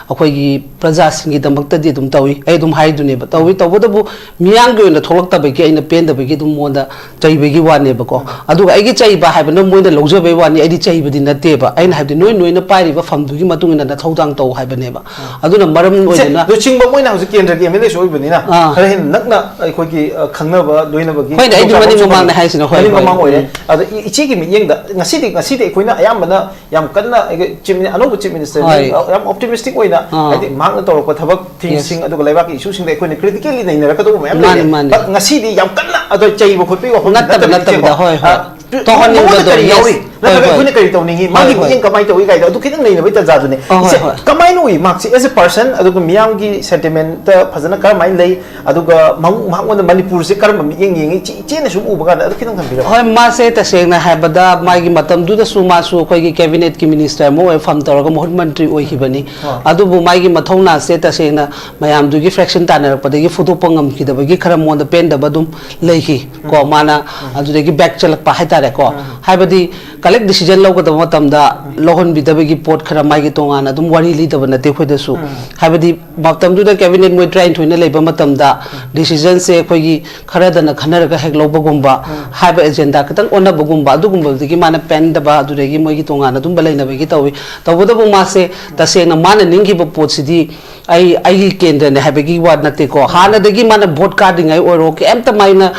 ꯑꯩꯈꯣꯏꯒꯤ ꯄ꯭ꯔꯖꯥꯁꯤꯡꯒꯤꯗꯃꯛꯇꯗꯤ ꯑꯗꯨꯝ ꯇꯧꯏ, ꯑꯩ ꯑꯗꯨꯝ ꯍꯥꯏꯗꯨꯅꯦꯕ꯫ ꯇꯧꯏ, ꯇꯧꯕꯇꯕꯨ ꯃꯤꯌꯥꯝꯒꯤ ꯑꯣꯏꯅ ꯊꯣꯛꯂꯛꯇꯕꯒꯤ, ꯑꯩꯅ ꯄꯦꯟꯗꯕꯒꯤ ꯑꯗꯨꯝ ꯃꯉꯣꯟꯗ ꯆꯩꯕꯒꯤ ꯋꯥꯅꯦꯕꯀꯣ꯫ ꯑꯗꯨꯒ ꯑꯩꯒꯤ ꯆꯩꯕ ꯍꯥꯏꯕꯅ ꯃꯣꯏꯅ ꯂꯧꯖꯕꯩ ꯋꯥꯅꯤ, ꯑꯩꯗꯤ ꯆꯩꯕꯗꯤ ꯅꯠꯇꯦꯕ꯫ ꯑꯩꯅ ꯍꯥꯏꯕꯗꯤ ꯅꯣꯏ ꯅꯣꯏꯅ ꯄꯥꯏꯔꯤꯕ ꯐꯝꯗꯨꯒꯤ ꯃꯇꯨꯡ ꯏꯟꯅ ꯅꯊꯧꯗꯥꯡ ꯇꯧ ꯍꯥꯏꯕꯅꯦꯕ꯫ ꯑꯗꯨꯅ ꯃꯔꯝ ꯁꯦ, ꯑꯣꯏꯗꯨꯅ ꯂꯨꯆꯤꯡꯕ ꯃꯣꯏꯅ ꯍꯧꯖꯤꯛ ꯀꯦꯟꯗ꯭ꯔꯒꯤ ꯑꯦꯝ ꯑꯦꯜ ꯑꯦꯁꯨ ꯑꯣꯏꯕꯅꯤꯅ ꯑꯥ꯫ ꯈꯔ ꯍꯦꯟꯅ ꯅꯛꯅ ꯑꯩꯈꯣꯏꯒꯤ, ꯑ, ꯈꯪꯅꯕ ꯂꯣꯏꯅꯕꯒꯤ ꯍꯣꯏꯅꯦ, ꯑꯩꯗꯤ ꯈꯨꯗꯣꯡꯆꯥꯕ ꯃꯅꯤꯡ ꯑꯃꯁꯨ ꯃꯃꯥꯡꯅꯦ ꯐꯪꯉꯦ꯫ ꯍꯥꯏꯁꯤꯅ, ꯍꯣꯏ, ꯃꯅꯤꯡ ꯍꯣꯏ꯫ ꯃꯃꯥꯡ ꯑꯣꯏꯔꯦ꯫ ꯎꯝ꯫ ꯑꯗꯣ ꯏ-, ꯏꯆꯦꯒꯤ ꯃꯤꯠꯌꯦꯡꯗ ꯉꯁꯤꯗꯤ, ꯉꯁꯤꯗꯤ ꯑꯩꯈꯣꯏꯅ ꯑꯌꯥꯝꯕꯅ ꯌꯥꯝ ꯀꯟꯅ ꯑꯩꯈꯣꯏ ꯆꯤꯞ ꯃꯤꯅꯤ-, ꯑꯅꯧꯕ ꯆꯤꯞ ꯃꯤꯅꯤꯁꯇꯔꯅꯤ, ꯍꯣꯏ꯫ ꯑ, ꯌꯥꯝ ꯑꯣꯞꯇꯤꯃꯤꯁꯇꯤꯛ ꯑꯣꯏꯅ, ꯑꯥ꯫ ꯍꯥꯏꯗꯤ ꯃꯍꯥꯛꯅ ꯇꯧꯔꯛꯄ ꯊꯕꯛ ꯊꯤꯡꯁꯤꯡ, ꯌꯦꯁ꯫ ꯑꯗꯨꯒ ꯂꯩꯕꯥꯛꯀꯤ ꯏꯁꯨꯁꯤꯡꯗ ꯑꯩꯈꯣꯏꯅ ꯀ꯭ꯔꯤꯇꯤꯀꯦꯜꯂꯤ ꯅꯩꯅꯔꯛꯀꯗꯧꯕ ꯃꯌꯥꯝ ꯃꯥꯅꯤ, ꯂꯩꯔꯦ꯫ ꯃꯥꯅꯤ꯫ But ꯉꯁꯤꯗꯤ ꯌꯥꯝ ꯀꯟꯅ ꯑꯗꯣ ꯆꯩꯕ ꯈꯣꯠꯄꯒꯤ ꯋꯥꯐꯝ ꯅꯠꯇꯕ, ꯅꯠꯇꯕꯅꯤ, ꯅꯠꯇꯕꯗ, ꯏꯆꯦꯀꯣ꯫ ꯍꯣꯏ, ꯍꯣꯏ꯫ ꯑ, ꯇꯧꯍꯟꯅꯤꯡꯕꯗꯣ, ꯃꯉꯣꯟꯗ ꯀꯔꯤ ꯌꯦꯁ꯫ ꯌꯥꯎꯔꯤ? ꯍꯣꯏ, ꯅꯠꯇ꯭ꯔꯒ ꯍꯣꯏ꯫ ꯑꯩꯈꯣꯏꯅ ꯀꯔꯤ ꯇꯧꯅꯤꯡꯉꯤ? ꯍꯣꯏ, ꯃꯥꯒꯤ ꯍꯣꯏ꯫ ꯃꯤꯠꯌꯦꯡ ꯀꯃꯥꯏꯅ ꯇꯧꯏ ꯀꯥꯏꯗꯣ ꯑꯗꯨ ꯈꯤꯇꯪ ꯅꯩꯅꯕꯒꯤ ꯇꯥꯟꯖꯥꯗꯨꯅꯦ꯫ ꯑ, ꯍꯣꯏ, ꯏꯆꯦ, ꯍꯣꯏ꯫ ꯀꯃꯥꯏꯅ ꯎꯏ ꯃꯍꯥꯛꯁꯦ as a person, ꯑꯗꯨꯒ ꯃꯤꯌꯥꯝꯒꯤ ꯁꯦꯟꯇꯤꯃꯦꯟꯇ ꯐꯖꯅ ꯀꯔꯝꯍꯥꯏꯅ ꯂꯩ? ꯑꯗꯨꯒ ꯃꯉꯣ-, ꯃꯉꯣꯟꯗ ꯃꯅꯤꯄꯨꯔꯁꯦ ꯀꯔꯝꯕ ꯃꯤꯠꯌꯦꯡ ꯌꯦꯡꯉꯤ? ꯏꯆꯦ, ꯏꯆꯦꯅ ꯁꯨꯝ ꯎꯕ ꯀꯥꯟꯗ ꯑꯗꯨ ꯈꯤꯇꯪ ꯊꯝꯕꯤꯔꯝꯃꯨ꯫ ꯍꯣꯏ, ꯃꯥꯁꯦ ꯇꯁꯦꯡꯅ ꯍꯥꯏꯕꯗ ꯃꯥꯒꯤ ꯃꯇꯝꯗꯨꯗꯁꯨ ꯃꯥꯁꯨ ꯑꯩꯈꯣꯏꯒꯤ ꯀꯦꯕꯤꯅꯦꯠꯀꯤ ꯃꯤꯅꯤꯁꯇꯔ ꯑꯃ ꯑꯣꯏ ꯐꯝ ꯇꯧꯔꯒ ꯃꯍꯨꯠ ꯃꯟꯇ꯭ꯔꯤ ꯑꯣꯏꯈꯤꯕꯅꯤ꯫ ꯍꯣꯏ꯫ ꯑꯗꯨꯕꯨ ꯃꯥꯒꯤ ꯃꯊꯧꯅꯥꯁꯦ ꯇꯁꯦꯡꯅ ꯃꯌꯥꯝꯗꯨꯒꯤ ꯐ꯭ꯔꯦꯛꯁꯟ ꯇꯥꯟꯅꯔꯛꯄꯗꯒꯤ ꯐꯨꯗꯣꯛꯄ ꯉꯝꯈꯤꯗꯕꯒꯤ ꯈꯔ ꯃꯉꯣꯟꯗ ꯄꯦꯟꯗꯕ ꯑꯗꯨꯝ ꯂꯩꯈꯤ ꯀꯣ꯫ ꯎꯝ꯫ ꯃꯥꯅ ꯎꯝ꯫ ꯑꯗꯨꯗꯒꯤ ꯕꯦꯛ ꯆꯠꯂꯛꯄ ꯍꯥꯏꯇꯥꯔꯦꯀꯣ꯫ ꯎꯝ꯫ ꯍꯥꯏꯕꯗꯤ ꯀꯂꯦꯛ ꯗꯤꯁꯤꯖꯟ ꯂꯧꯒꯗꯕ ꯃꯇꯝꯗ ꯂꯧꯍꯟꯕꯤꯗꯕꯒꯤ ꯄꯣꯠ ꯈꯔ ꯃꯥꯒꯤ ꯇꯣꯉꯥꯟꯅ ꯑꯗꯨꯝ ꯋꯥꯔꯤ ꯂꯤꯗꯕ ꯅꯠꯇꯦ ꯑꯩꯈꯣꯏꯗꯁꯨ꯫ ꯍꯥꯏꯕꯗꯤ ꯃꯇꯝꯗꯨꯗ ꯀꯦꯕꯤꯅꯦꯠ ꯃꯣꯏ ꯇꯔꯥꯅꯤꯊꯣꯏꯅ ꯂꯩꯕ ꯃꯇꯝꯗ ꯗꯤꯁꯤꯖꯟꯁꯦ ꯑꯩꯈꯣꯏꯒꯤ ꯈꯔꯗꯅ ꯈꯟꯅꯔꯒ ꯍꯦꯛ ꯂꯧꯕꯒꯨꯝꯕ, ꯍꯥꯏꯕ ꯑꯦꯖꯦꯟꯗꯥ ꯈꯤꯇꯪ ꯑꯣꯟꯅꯕꯒꯨꯝꯕ, ꯑꯗꯨꯒꯨꯝꯕꯗꯒꯤ ꯃꯥꯅ ꯄꯦꯟꯗꯕ, ꯑꯗꯨꯗꯒꯤ ꯃꯣꯏꯒꯤ ꯇꯣꯉꯥꯟꯅ ꯑꯗꯨꯝꯕ ꯂꯩꯅꯕꯒꯤ ꯇꯧꯏ꯫ ꯇꯧꯕꯇꯕꯨ ꯃꯥꯁꯦ ꯇꯁꯦꯡꯅ ꯃꯥꯅ ꯅꯤꯡꯈꯤꯕ ꯄꯣꯠꯁꯤꯗꯤ ꯑꯩ, ꯑꯩꯒꯤ ꯀꯦꯟꯗ꯭ꯔꯅꯦ ꯍꯥꯏꯕꯒꯤ ꯋꯥ ꯅꯠꯇꯦꯀꯣ꯫ ꯍꯥꯟꯅꯗꯒꯤ ꯃꯥꯅ ꯚꯣꯠ ꯀꯥꯗ꯭ꯔꯤꯉꯩ ꯑꯣꯏꯔꯣ, ꯀꯩꯝꯇ ꯃꯥꯏꯅ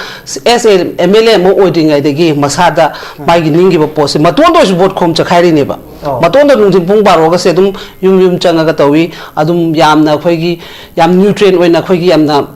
ꯑꯦꯁ ꯑꯦ ꯑꯦꯝ ꯑꯦꯜ ꯑꯦ ꯑꯃ ꯑꯣꯏꯗ꯭ꯔꯤꯉꯩꯗꯒꯤ ꯃꯁꯥꯗ ꯃꯥꯒꯤ ꯅꯤꯡꯈꯤꯕ ꯄꯣꯠꯁꯦ ꯃꯇꯣꯟꯗ ꯑꯣꯏꯔꯁꯨ ꯚꯣꯠ ꯈꯣꯝ ꯆꯠꯈꯥꯏꯔꯤꯅꯦꯕ꯫ ꯑꯣ꯫ ꯃꯇꯣꯟꯗ ꯅꯨꯡꯊꯤꯟ ꯄꯨꯡ ꯕꯥꯔꯣꯒꯁꯦ ꯑꯗꯨꯝ ꯌꯨꯝ ꯌꯨꯝ ꯆꯪꯉꯒ ꯇꯧꯏ꯫ ꯑꯗꯨꯝ ꯌꯥꯝꯅ ꯑꯩꯈꯣꯏꯒꯤ ꯌꯥꯝ ꯅ꯭ꯌꯨꯇ꯭ꯔꯦꯟ ꯑꯣꯏꯅ ꯑꯩꯈꯣꯏꯒꯤ ꯌꯥꯝꯅ,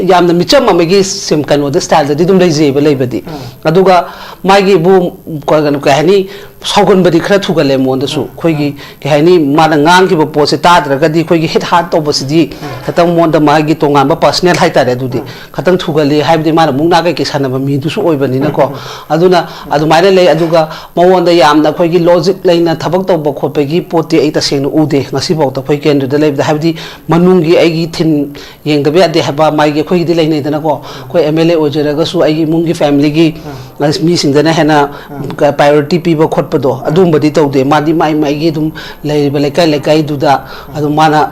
ꯌꯥꯝꯅ ꯃꯤꯆꯝ ꯑꯃꯒꯤ ꯁꯤꯝ-, ꯀꯩꯅꯣꯗ ꯁ꯭ꯇꯥꯏꯜꯗꯗꯤ ꯑꯗꯨꯝ ꯂꯩꯖꯩꯕ ꯂꯩꯕꯗꯤ꯫ ꯑꯗꯨꯒ ꯃꯥꯒꯤ ꯏꯕꯨ-, ꯀꯩꯅꯣ, ꯀꯩ ꯍꯥꯏꯅꯤ, ꯁꯥꯎꯒꯟꯕꯗꯤ ꯈꯔ ꯊꯨꯒꯜꯂꯦ ꯃꯉꯣꯟꯗꯁꯨ꯫ ꯑꯩꯈꯣꯏꯒꯤ ꯀꯩ ꯍꯥꯏꯅꯤ, ꯃꯥꯅ ꯉꯥꯡꯈꯤꯕ ꯄꯣꯠꯁꯦ ꯇꯥꯗ꯭ꯔꯒꯗꯤ ꯑꯩꯈꯣꯏꯒꯤ ꯍꯤꯠ ꯍꯥꯔꯠ ꯇꯧꯕꯁꯤꯗꯤ ꯈꯤꯇꯪ ꯃꯉꯣꯟꯗ ꯃꯥꯒꯤ ꯇꯣꯉꯥꯟꯕ ꯄꯔꯁꯅꯦꯜ ꯍꯥꯏꯇꯥꯔꯦ, ꯑꯗꯨꯗꯤ ꯈꯤꯇꯪ ꯊꯨꯒꯜꯂꯤ꯫ ꯍꯥꯏꯕꯗꯤ ꯃꯥꯅ ꯃꯨꯛꯅꯥ ꯀꯩꯀꯩ ꯁꯥꯟꯅꯕ ꯃꯤꯗꯨꯁꯨ ꯑꯣꯏꯕꯅꯤꯅꯀꯣ꯫ ꯑꯗꯨꯅ ꯑꯗꯨꯃꯥꯏꯅ ꯂꯩ꯫ ꯑꯗꯨꯒ ꯃꯉꯣꯟꯗ ꯌꯥꯝꯅ ꯑꯩꯈꯣꯏꯒꯤ ꯂꯣꯖꯤꯛ ꯂꯩꯅ ꯊꯕꯛ ꯇꯧꯕ ꯈꯣꯠꯄꯒꯤ ꯄꯣꯠꯇꯤ ꯑꯩ ꯇꯁꯦꯡꯅ ꯎꯗꯦ ꯉꯁꯤꯐꯥꯎꯗ ꯑꯩꯈꯣꯏ ꯀꯦꯟꯗ꯭ꯔꯗ ꯂꯩꯕꯗ꯫ ꯍꯥꯏꯕꯗꯤ ꯃꯅꯨꯡꯒꯤ ꯑꯩꯒꯤ ꯊꯤꯟ ꯌꯦꯡꯗꯕ ꯌꯥꯗꯦ ꯍꯥꯏꯕ ꯃꯥꯒꯤ ꯑꯩꯈꯣꯏꯒꯤꯗꯤ ꯂꯩꯅꯩꯗꯅꯀꯣ꯫ ꯑꯩꯈꯣꯏ ꯑꯦꯝ ꯑꯦꯜ ꯑꯦ ꯑꯣꯏꯖꯔꯒꯁꯨ ꯑꯩꯒꯤ ꯏꯃꯨꯡꯒꯤ ꯐꯦꯃꯤꯂꯤꯒꯤ ꯃꯤꯁꯤꯡꯗꯅ ꯍꯦꯟꯅ ꯄ꯭ꯔꯥꯏꯌꯣꯔꯤꯇꯤ ꯄꯤꯕ ꯈꯣꯠꯄꯗꯣ ꯑꯗꯨꯒꯨꯝꯕꯗꯤ ꯇꯧꯗꯦ꯫ ꯃꯥꯗꯤ ꯃꯥꯏ ꯃꯥꯏꯒꯤ ꯑꯗꯨꯝ ꯂꯩꯔꯤꯕ ꯂꯩꯀꯥꯏ ꯂꯩꯀꯥꯏꯗꯨꯗ ꯑꯗꯨꯝ ꯃꯥꯅ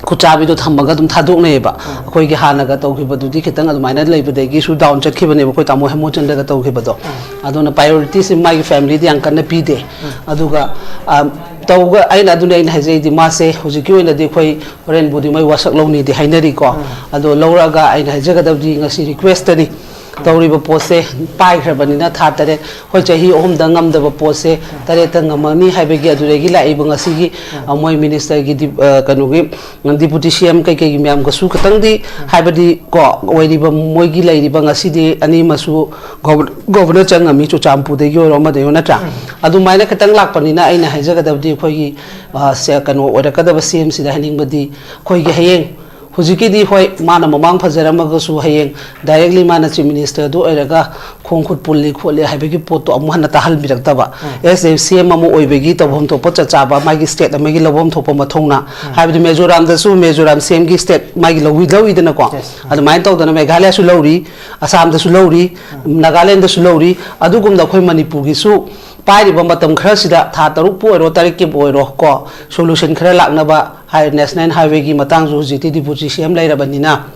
ꯈꯨꯠꯆꯥꯕꯤꯗꯣ ꯊꯝꯃꯒ ꯑꯗꯨꯝ ꯊꯥꯗꯣꯛꯅꯩꯌꯦꯕ꯫ ꯑꯩꯈꯣꯏꯒꯤ ꯍꯥꯟꯅꯒ ꯇꯧꯈꯤꯕꯗꯨꯗꯤ ꯈꯤꯇꯪ ꯑꯗꯨꯃꯥꯏꯅ ꯂꯩꯕꯗꯒꯤꯁꯨ ꯗꯥꯎꯟ ꯆꯠꯈꯤꯕꯅꯦꯕ ꯑꯩꯈꯣꯏ ꯇꯥꯃꯣ ꯍꯦꯃꯣꯆꯟꯗ꯭ꯔꯒ ꯇꯧꯈꯤꯕꯗꯣ꯫ ꯑꯗꯨꯅ ꯄ꯭ꯔꯥꯏꯌꯣꯔꯤꯇꯤꯁꯦ ꯃꯥꯒꯤ ꯐꯦꯃꯤꯂꯤꯗ ꯌꯥꯝ ꯀꯟꯅ ꯄꯤꯗꯦ꯫ ꯑꯗꯨꯒ, ꯑ, ꯇꯧꯒ-, ꯑꯩꯅ, ꯑꯗꯨꯅꯦ ꯑꯩꯅ ꯍꯥꯏꯖꯩꯗꯤ ꯃꯥꯁꯦ ꯍꯧꯖꯤꯛꯀꯤ ꯑꯣꯏꯅꯗꯤ ꯑꯩꯈꯣꯏ ꯍꯣꯔꯦꯟꯕꯨꯗꯤ ꯃꯣꯏ ꯋꯥꯁꯛ ꯂꯧꯅꯤꯗꯤ ꯍꯥꯏꯅꯔꯤꯀꯣ꯫ ꯑꯗꯣ ꯂꯧꯔꯛꯑꯒ ꯑꯩꯅ ꯍꯥꯏꯖꯒꯗꯕꯗꯤ ꯉꯁꯤ ꯔꯤꯀ꯭ꯋꯦꯁꯇꯅꯤ꯫ ꯇꯧꯔꯤꯕ ꯄꯣꯠꯁꯦ ꯄꯥꯏꯈ꯭ꯔꯕꯅꯤꯅ ꯊꯥ ꯇꯔꯦꯠ, ꯍꯣꯏ, ꯆꯍꯤ ꯑꯍꯨꯝꯗ ꯉꯝꯗꯕ ꯄꯣꯠꯁꯦ ꯇꯔꯦꯠꯇ ꯉꯝꯃꯅꯤ ꯍꯥꯏꯕꯒꯤ ꯑꯗꯨꯗꯒꯤ ꯂꯥꯛꯏꯕ ꯉꯁꯤꯒꯤ, ꯑ, ꯃꯣꯏ ꯃꯤꯅꯤꯁꯇꯔꯒꯤ ꯗꯤ-, ꯑ, ꯀꯩꯅꯣꯒꯤ, ꯗꯤꯄꯨꯇꯤ ꯁꯤ ꯑꯦꯝ ꯀꯩꯀꯩꯒꯤ ꯃꯌꯥꯝꯒꯁꯨ ꯈꯤꯇꯪꯗꯤ, ꯍꯥꯏꯕꯗꯤ ꯀꯣ, ꯑꯣꯏꯔꯤꯕ ꯃꯣꯏꯒꯤ ꯂꯩꯔꯤꯕ ꯉꯁꯤꯗꯤ ꯑꯅꯤꯃꯁꯨ ꯒꯣꯕꯔ-, ꯒꯣꯕꯔꯅꯔ ꯆꯪꯉꯝꯃꯤ, ꯆꯨꯔꯆꯥꯟꯄꯨꯔꯗꯒꯤ ꯑꯣꯏꯔꯣ ꯑꯃꯗꯒꯤ ꯑꯣꯏꯔꯣ, ꯅꯠꯇ꯭ꯔꯥ? ꯑꯗꯨꯃꯥꯏꯅ ꯈꯤꯇꯪ ꯂꯥꯛꯄꯅꯤꯅ ꯑꯩꯅ ꯍꯥꯏꯖꯒꯗꯕꯗꯤ ꯑꯩꯈꯣꯏꯒꯤ, ꯑ, ꯁꯦ-, ꯀꯩꯅꯣ ꯑꯣꯏꯔꯛꯀꯗꯕ ꯁꯤ ꯑꯦꯝꯁꯤꯗ ꯍꯥꯏꯅꯤꯡꯕꯗꯤ ꯑꯩꯈꯣꯏꯒꯤ ꯍꯌꯦꯡ ꯍꯧꯖꯤꯛꯀꯤꯗꯤ ꯍꯣꯏ, ꯃꯥꯅ ꯃꯃꯥꯡ ꯐꯖꯔꯝꯃꯒꯁꯨ ꯍꯌꯦꯡ ꯗꯥꯏꯔꯦꯛꯂꯤ ꯃꯥꯅ ꯆꯤꯐ ꯃꯤꯅꯤꯁꯇꯔꯗꯨ ꯑꯣꯏꯔꯒ ꯈꯣꯡ ꯈꯨꯠ ꯄꯨꯜꯂꯤ ꯈꯣꯠꯂꯤ ꯍꯥꯏꯕꯒꯤ ꯄꯣꯠꯇꯣ ꯑꯃꯨꯛ ꯍꯟꯅ ꯇꯥꯍꯟꯕꯤꯔꯛꯇꯕ꯫ ꯑꯦꯁ ꯑꯦ ꯁꯤ ꯑꯦꯝ ꯑꯃ ꯑꯣꯏꯕꯒꯤ ꯇꯧꯐꯝ ꯊꯣꯛꯄ ꯆꯞ ꯆꯥꯕ ꯃꯥꯒꯤ ꯁ꯭ꯇꯦꯠ ꯑꯃꯒꯤ ꯂꯧꯐꯝ ꯊꯣꯛꯄ ꯃꯊꯧꯅ, ꯍꯥꯏꯕꯗꯤ ꯃꯦꯖꯣꯔꯥꯝꯗꯁꯨ ꯃꯦꯖꯣꯔꯥꯝ ꯁꯤ ꯑꯦꯝꯒꯤ ꯁ꯭ꯇꯦꯠ ꯃꯥꯒꯤ ꯂꯧꯋꯤ-, ꯂꯧꯋꯤꯗꯅꯀꯣ꯫ ꯑꯗꯨꯃꯥꯏꯅ ꯇꯧꯗꯅ ꯃꯦꯘꯥꯂꯌꯥꯁꯨ ꯂꯧꯔꯤ, ꯑꯁꯥꯝꯗꯁꯨ ꯂꯧꯔꯤ, ꯅꯥꯒꯥꯂꯦꯟꯗꯁꯨ ꯂꯧꯔꯤ꯫ ꯑꯗꯨꯒꯨꯝꯅ ꯑꯩꯈꯣꯏ ꯃꯅꯤꯄꯨꯔꯒꯤꯁꯨ ꯄꯥꯏꯔꯤꯕ ꯃꯇꯝ ꯈꯔꯁꯤꯗ, ꯊꯥ ꯇꯔꯨꯛꯄꯨ ꯑꯣꯏꯔꯣ, ꯇꯔꯦꯠꯀꯤꯕꯨ ꯑꯣꯏꯔꯣ, ꯀꯣ, solution ꯈꯔ ꯂꯥꯛꯅꯕ ꯍꯥꯏ, National Highway ꯒꯤ ꯃꯇꯥꯡꯁꯨ ꯍꯧꯖꯤꯛꯇꯤ deputy C M ꯂꯩꯔꯕꯅꯤꯅ,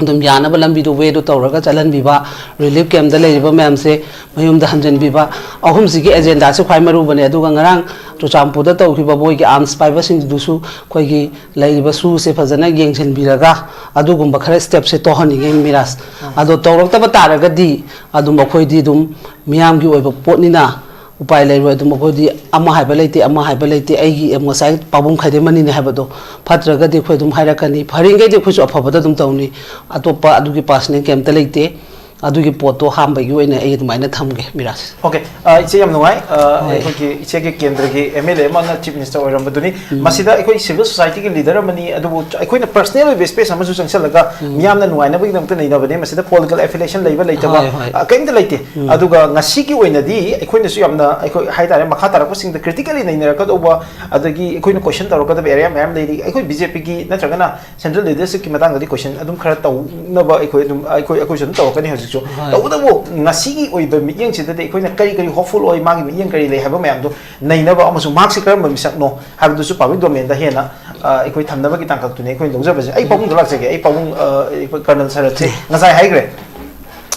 ꯑꯗꯨꯝ ꯌꯥꯅꯕ ꯂꯝꯕꯤꯗꯣ, way ꯗꯣ ꯇꯧꯔꯒ ꯆꯠꯍꯟꯕꯤꯕ, relief camp ꯇ ꯂꯩꯔꯤꯕ ꯃꯌꯥꯝꯁꯦ ꯃꯌꯨꯝꯗ ꯍꯟꯖꯤꯟꯕꯤꯕ, ꯑꯍꯨꯝꯁꯤꯒꯤ agenda ꯁꯦ ꯈ꯭ꯋꯥꯏ ꯃꯔꯨꯕꯅꯦ꯫ ꯑꯗꯨꯒ ꯉꯔꯥꯡ ꯆꯨꯔꯆꯥꯟꯄꯨꯔꯗ ꯇꯧꯈꯤꯕ ꯃꯣꯏꯒꯤ arms ꯄꯥꯏꯕꯁꯤꯡꯗꯨꯁꯨ ꯑꯩꯈꯣꯏꯒꯤ ꯂꯩꯔꯤꯕ ꯁꯨꯁꯦ ꯐꯖꯅ ꯌꯦꯡꯁꯤꯟꯕꯤꯔꯒ ꯑꯗꯨꯒꯨꯝꯕ ꯈꯔ step ꯁꯦ ꯇꯧꯍꯟꯅꯤꯡꯉꯦ ꯃꯤꯔꯥꯖ꯫ ꯑꯗꯣ ꯇꯧꯔꯛꯇꯕ ꯇꯥꯔꯒꯗꯤ ꯑꯗꯨꯝ ꯑꯩꯈꯣꯏꯗꯤ ꯑꯗꯨꯝ ꯃꯤꯌꯥꯝꯒꯤ ꯑꯣꯏꯕ ꯄꯣꯠꯅꯤꯅ ꯎꯄꯥꯏ ꯂꯩꯔꯣꯏ꯫ ꯑꯗꯨꯝ ꯑꯩꯈꯣꯏꯗꯤ ꯑꯃ ꯍꯥꯏꯕ ꯂꯩꯇꯦ, ꯑꯃ ꯍꯥꯏꯕ ꯂꯩꯇꯦ, ꯑꯩꯒꯤ ꯉꯁꯥꯏ ꯄꯥꯕꯨꯡ ꯈꯥꯏꯗꯦꯝ ꯃꯅꯤꯅꯦ ꯍꯥꯏꯕꯗꯣ ꯐꯠꯇ꯭ꯔꯒꯗꯤ ꯑꯩꯈꯣꯏ ꯑꯗꯨꯝ ꯍꯥꯏꯔꯛꯀꯅꯤ, ꯐꯔꯤꯉꯩꯗꯤ ꯑꯩꯈꯣꯏꯁꯨ ꯑꯐꯕꯗ ꯑꯗꯨꯝ ꯇꯧꯅꯤ꯫ ꯑꯇꯣꯞꯄ ꯑꯗꯨꯒꯤ personal ꯀꯩꯝꯇ ꯂꯩꯇꯦ꯫ ꯑꯗꯨꯒꯤ ꯄꯣꯠꯇꯣ ꯍꯥꯝꯕꯒꯤ ꯑꯣꯏꯅ ꯑꯩ ꯑꯗꯨꯃꯥꯏꯅ ꯊꯝꯒꯦ, ꯃꯤꯔꯥꯖ꯫ ꯑꯣꯀꯦ, ꯏꯆꯦ, ꯌꯥꯝ ꯅꯨꯡꯉꯥꯏ꯫ ꯑ, ꯑꯩꯈꯣꯏꯒꯤ ꯏꯆꯦꯒꯤ ꯀꯦꯟꯗ꯭ꯔꯒꯤ M L A ꯑꯃꯅ Chief Minister ꯑꯣꯏꯔꯝꯕꯗꯨꯅꯤ꯫ ꯃꯁꯤꯗ ꯑꯩꯈꯣꯏ civil society ꯒꯤ leader ꯑꯃꯅꯤ, ꯑꯗꯨꯕꯨ ꯑꯩꯈꯣꯏꯅ personal ꯑꯣꯏꯕ space ꯑꯃꯁꯨ ꯆꯪꯁꯤꯜꯂꯒ ꯃꯤꯌꯥꯝꯅ ꯅꯨꯡꯉꯥꯏꯅꯕꯒꯤꯗꯃꯛꯇ ꯅꯩꯅꯕꯅꯦ꯫ ꯃꯁꯤꯗ political affiliation ꯂꯩꯕ ꯂꯩꯇꯕ, ꯍꯣꯏ, ꯍꯣꯏ꯫ ꯑ, ꯀꯔꯤꯝꯇ ꯂꯩꯇꯦ꯫ ꯑꯗꯨꯒ ꯉꯁꯤꯒꯤ ꯑꯣꯏꯅꯗꯤ ꯑꯩꯈꯣꯏꯅꯁꯨ ꯌꯥꯝꯅ, ꯑꯩꯈꯣꯏ ꯍꯥꯏꯇꯥꯔꯦ, ꯃꯈꯥ ꯇꯥꯔꯛꯄꯁꯤꯡꯗ critically ꯅꯩꯅꯔꯛꯀꯗꯧꯕ, ꯑꯗꯒꯤ ꯑꯩꯈꯣꯏꯅ question ꯇꯧꯔꯛꯀꯗꯕ area ꯃꯌꯥꯝ ꯂꯩꯔꯤ꯫ ꯑꯩꯈꯣꯏ B J P ꯒꯤ ꯅꯠꯇ꯭ꯔꯒꯅ central leadership ꯀꯤ ꯃꯇꯥꯡꯗꯗꯤ question ꯑꯗꯨꯝ ꯈꯔ ꯇꯧꯅꯕ ꯑꯩꯈꯣꯏ ꯑꯗꯨꯝ, ꯑꯩꯈꯣꯏ, ꯑꯩꯈꯣꯏꯁꯨ ꯑꯗꯨꯝ ꯇꯧꯔꯛꯀꯅꯤ ꯍꯧꯖꯤꯛꯁꯨ꯫ ꯍꯣꯏ꯫ ꯇꯧꯕꯇꯕꯨ ꯉꯁꯤꯒꯤ ꯑꯣꯏꯕ ꯃꯤꯠꯌꯦꯡꯁꯤꯗꯗꯤ ꯑꯩꯈꯣꯏꯅ ꯀꯔꯤ ꯀꯔꯤ hopeful ꯑꯣꯏ, ꯃꯥꯒꯤ ꯃꯤꯠꯌꯦꯡ ꯀꯔꯤ ꯂꯩ ꯍꯥꯏꯕ ꯃꯌꯥꯝꯗꯣ ꯅꯩꯅꯕ, ꯑꯃꯁꯨꯡ ꯃꯍꯥꯛꯁꯤ ꯀꯔꯝꯕ ꯃꯤꯁꯛꯅꯣ ꯍꯥꯏꯕꯗꯨꯁꯨ public domain ꯗ ꯍꯦꯟꯅ, ꯑ, ꯑꯩꯈꯣꯏ ꯊꯝꯅꯕꯒꯤ ꯇꯥꯡꯀꯛꯇꯨꯅꯤ ꯑꯩꯈꯣꯏꯅ ꯂꯧꯖꯕꯁꯦ꯫ ꯑꯩ ꯄꯥꯕꯨꯡꯗ ꯂꯥꯛꯆꯒꯦ꯫ ꯑꯩ ꯄꯥꯕꯨꯡ, ꯑ, ꯑꯩꯈꯣꯏ Colonel ꯁꯔꯠꯁꯦ ꯉꯁꯥꯏ ꯍꯥꯏꯈ꯭ꯔꯦ꯫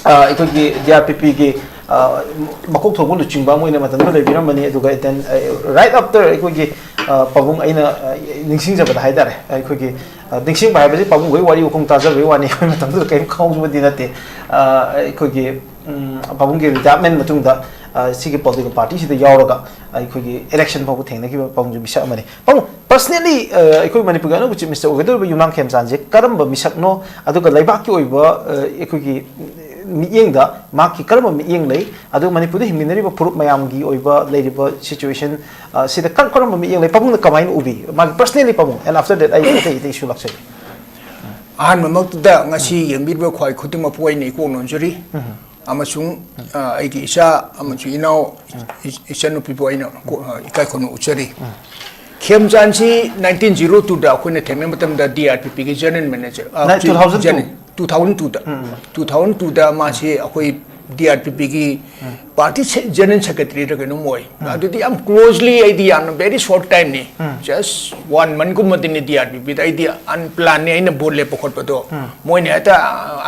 ꯑ, ꯑꯩꯈꯣꯏꯒꯤ D R P P ꯒꯤ, ꯑ, ꯃꯀꯣꯛ ꯊꯣꯡꯕ ꯂꯨꯆꯤꯡꯕ ꯑꯃ ꯑꯣꯏꯅ ꯃꯇꯝꯗꯨꯗ ꯂꯩꯕꯤꯔꯝꯕꯅꯤ꯫ ꯑꯗꯨꯒ then, ꯑ, right after ꯑꯩꯈꯣꯏꯒꯤ, ꯑ, ꯄꯥꯕꯨꯡ ꯑꯩꯅ, ꯑ, ꯅꯤꯡꯁꯤꯡꯖꯕꯗ ꯍꯥꯏꯇꯥꯔꯦ, ꯑꯩꯈꯣꯏꯒꯤ, ꯑ, ꯅꯤꯡꯁꯤꯡꯕ ꯍꯥꯏꯕꯁꯤ ꯄꯥꯕꯨꯡꯈꯣꯏ ꯋꯥꯔꯤ ꯋꯥꯈꯣꯡ ꯇꯥꯖꯕꯒꯤ ꯋꯥꯅꯤ꯫ ꯑꯩꯈꯣꯏ ꯃꯇꯝꯗꯨꯗ ꯀꯔꯤꯝ ꯈꯪꯍꯧꯕꯗꯤ ꯅꯠꯇꯦ꯫ ꯑ, ꯑꯩꯈꯣꯏꯒꯤ, ꯎꯝ, ꯄꯥꯕꯨꯡꯒꯤ retirement ꯃꯇꯨꯡꯗ, ꯑ, ꯁꯤꯒꯤ political party ꯁꯤꯗ ꯌꯥꯎꯔꯒ ꯑꯩꯈꯣꯏꯒꯤ election ꯐꯥꯎꯕ ꯊꯦꯡꯅꯈꯤꯕ ꯄꯥꯕꯨꯡꯁꯨ ꯃꯤꯁꯛ ꯑꯃꯅꯤ꯫ ꯄꯥꯕꯨꯡ, personally, ꯑ, ꯑꯩꯈꯣꯏ ꯃꯅꯤꯄꯨꯔꯒꯤ ꯑꯅꯧꯕ Chief Minister ꯑꯣꯏꯒꯗꯧꯔꯤꯕ ꯌꯨꯝꯅꯥꯝ ꯈꯦꯝꯆꯥꯟꯁꯦ ꯀꯔꯝꯕ ꯃꯤꯁꯛꯅꯣ, ꯑꯗꯨꯒ ꯂꯩꯕꯥꯛꯀꯤ ꯑꯣꯏꯕ, ꯑ, ꯑꯩꯈꯣꯏꯒꯤ ꯃꯤꯠꯌꯦꯡꯗ ꯃꯍꯥꯛꯀꯤ ꯀꯔꯝꯕ ꯃꯤꯠꯌꯦꯡ ꯂꯩ, ꯑꯗꯨꯒ ꯃꯅꯤꯄꯨꯔꯗ ꯍꯤꯡꯃꯤꯟꯅꯔꯤꯕ ꯐꯨꯔꯨꯞ ꯃꯌꯥꯝꯒꯤ ꯑꯣꯏꯕ ꯂꯩꯔꯤꯕ situation, ꯑ, ꯁꯤꯗ ꯀꯔꯝ ꯀꯔꯝꯕ ꯃꯤꯠꯌꯦꯡ ꯂꯩ, ꯄꯥꯕꯨꯡꯅ ꯀꯃꯥꯏꯅ ꯎꯕꯤ, ꯃꯥꯒꯤ personally ꯄꯥꯕꯨꯡ, and after that ꯑꯩ ꯑꯇꯩ ꯑꯇꯩ issue ꯂꯥꯛꯆꯒꯦ꯫ ꯑꯍꯥꯟꯕꯃꯛꯇꯗ ꯉꯁꯤ ꯌꯦꯡꯕꯤꯔꯤꯕ ꯈ꯭ꯋꯥꯏ ꯈꯨꯗꯤꯡꯃꯛꯄꯨ ꯑꯩꯅ ꯏꯀꯣꯛ ꯅꯣꯟꯖꯔꯤ꯫ ꯑꯃꯁꯨꯡ, ꯑ, ꯑꯩꯒꯤ ꯏꯆꯥ ꯑꯃꯁꯨꯡ ꯏꯅꯥꯎ, ꯏ-, ꯏꯆꯟꯅꯨꯄꯤꯕꯨ ꯑꯩꯅ ꯀꯣ-, ꯑ, ꯏꯀꯥꯏ ꯈꯨꯝꯅ ꯎꯠꯆꯔꯤ꯫ ꯈꯦꯝꯆꯥꯟꯁꯤ nineteen zero two ꯗ ꯑꯩꯈꯣꯏꯅ ꯊꯦꯡꯅꯕ ꯃꯇꯝꯗ D R P P ꯒꯤ general manager, ꯑ, Nine-, two thousand two. general, two thousand two ꯗ, two thousand two ꯗ ꯃꯥꯁꯤ ꯑꯩꯈꯣꯏ ꯗꯤ ꯑꯥꯔ ꯄꯤ ꯄꯤꯒꯤ ꯄꯥꯔꯇꯤ ꯖꯦꯅꯔꯦꯜ ꯁꯦꯀ꯭ꯔꯦꯇꯔꯤꯗ ꯀꯩꯅꯣꯝ ꯑꯣꯏ꯫ ꯑꯗꯨꯗꯤ ꯌꯥꯝ ꯀ꯭ꯂꯣꯖꯂꯤ ꯑꯩꯗꯤ ꯌꯥꯝꯅ ꯕꯦꯔꯤ ꯁꯣꯔꯠ ꯇꯥꯏꯝꯅꯤ꯫ ꯖꯁ ꯋꯥꯟ ꯃꯟꯒꯨꯝꯕꯗꯤꯅꯤ ꯗꯤ ꯑꯥꯔ ꯄꯤ ꯄꯤꯗ꯫ ꯑꯩꯗꯤ ꯑꯟꯄ꯭ꯂꯥꯟꯅꯤ ꯑꯩꯅ ꯚꯣꯠ ꯂꯦꯞꯄ ꯈꯣꯠꯄꯗꯣ꯫ ꯃꯣꯏꯅ ꯍꯦꯛꯇ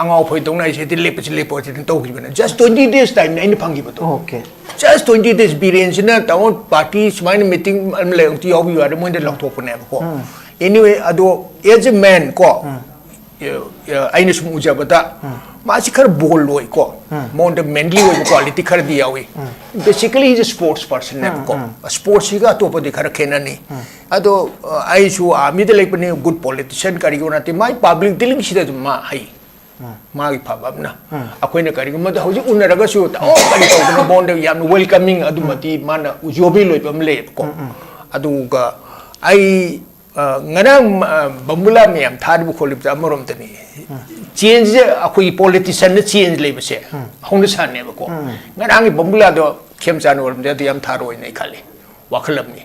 ꯑꯉꯥꯎ ꯑꯐꯩ ꯇꯧꯅ ꯑꯩꯁꯦ ꯍꯦꯛꯇ ꯂꯦꯞꯄꯁꯤ ꯂꯦꯞꯄꯁꯤꯅ ꯇꯧꯈꯤꯕꯅꯦ꯫ ꯖꯁ ꯇ꯭ꯋꯦꯟꯇꯤ ꯗꯦꯖ ꯇꯥꯏꯝꯅꯤ ꯑꯩꯅ ꯐꯪꯈꯤꯕꯗꯣ꯫ ꯑꯣꯀꯦ꯫ Just twenty days. ꯕꯤꯔꯦꯟꯁꯤꯅ ꯇꯥꯃꯣ ꯄꯥꯔꯇꯤ ꯁꯨꯃꯥꯏꯅ ꯃꯤꯇꯤꯡ ꯑꯃ ꯂꯩ ꯑꯝꯇ ꯌꯥꯎꯕꯤꯌꯨ ꯍꯥꯏꯔ ꯃꯣꯏꯗ ꯂꯧꯊꯣꯛꯄꯅꯦꯕꯀꯣ꯫ ꯑꯦꯅꯤꯋꯦ ꯑꯗꯣ ꯑꯦꯖ ꯑꯦ ꯃꯦꯟ ꯀꯣ ꯑꯩꯅ ꯁꯨꯝ ꯎꯖꯕꯗ ꯃꯥꯁꯤ ꯈꯔ ꯕꯣꯜ ꯑꯣꯏꯀꯣ꯫ ꯃꯉꯣꯟꯗ ꯃꯦꯟꯂꯤ ꯑꯣꯏꯕ ꯀ꯭ꯋꯥꯂꯤꯇꯤ ꯈꯔꯗꯤ ꯌꯥꯎꯏ꯫ ꯕꯦꯁꯤꯀꯦꯂꯤ ꯏꯁ ꯁ꯭ꯄꯣꯔꯠꯁ ꯄꯥꯔꯁꯟꯅꯦꯕꯀꯣ꯫ ꯁ꯭ꯄꯣꯔꯠꯁꯤꯒ ꯑꯇꯣꯞꯄꯗꯤ ꯈꯔ ꯈꯦꯠꯅꯅꯤ꯫ ꯑꯗꯣ ꯑ, ꯑꯩꯁꯨ ꯑꯥꯔꯃꯤꯗ ꯂꯩꯕꯅꯤ꯫ ꯒꯨꯗ ꯄꯣꯂꯤꯇꯤꯁꯤꯌꯥꯟ ꯀꯔꯤꯒꯨꯝꯕ ꯅꯠꯇꯦ꯫ ꯃꯥꯏ ꯄꯕ꯭ꯂꯤꯛ ꯗꯤꯂꯤꯡꯁꯤꯗ ꯑꯗꯨꯝ ꯃꯥ ꯍꯩ꯫ ꯃꯥꯒꯤ ꯐꯕ ꯑꯃꯅ ꯑꯩꯈꯣꯏꯅ ꯀꯔꯤꯒꯨꯝꯕꯗ ꯍꯧꯖꯤꯛ ꯎꯅꯔꯒꯁꯨ ꯑꯣ ꯀꯔꯤ ꯇꯧꯗꯅ ꯃꯉꯣꯟꯗ ꯌꯥꯝꯅ ꯋꯦꯜꯀꯃꯤꯡ ꯑꯗꯨꯃꯗꯤ ꯃꯥꯅ ꯖꯣꯕꯤ ꯂꯣꯏꯕ ꯑꯃ ꯂꯩꯌꯦꯕꯀꯣ꯫ ꯑꯗꯨꯒ ꯑꯩ ꯑ, ꯉꯔꯥꯡ ꯑ, ꯕꯝꯕꯨꯂꯥ ꯃꯌꯥꯝ ꯊꯥꯔꯤꯕ ꯈꯣꯠꯂꯤꯕꯗ ꯑꯃꯔꯣꯝꯗꯅꯤ꯫ ꯆꯦꯟꯖꯁꯦ ꯑꯩꯈꯣꯏꯒꯤ ꯄꯣꯂꯤꯇꯤꯁꯤꯌꯥꯟꯅ ꯆꯦꯟꯖ ꯂꯩꯕꯁꯦ ꯍꯧꯅ ꯁꯥꯟꯅꯦꯕꯀꯣ꯫ ꯉꯔꯥꯡꯒꯤ ꯕꯝꯕꯨꯂꯥꯗꯣ ꯈꯦꯝꯆꯥꯟ ꯑꯣꯏꯔꯝꯗꯤ ꯑꯗꯨ ꯌꯥꯝ ꯊꯥꯔꯣꯏꯅ ꯑꯩ ꯈꯜꯂꯤ꯫ ꯋꯥꯈꯜ ꯑꯃꯅꯤ꯫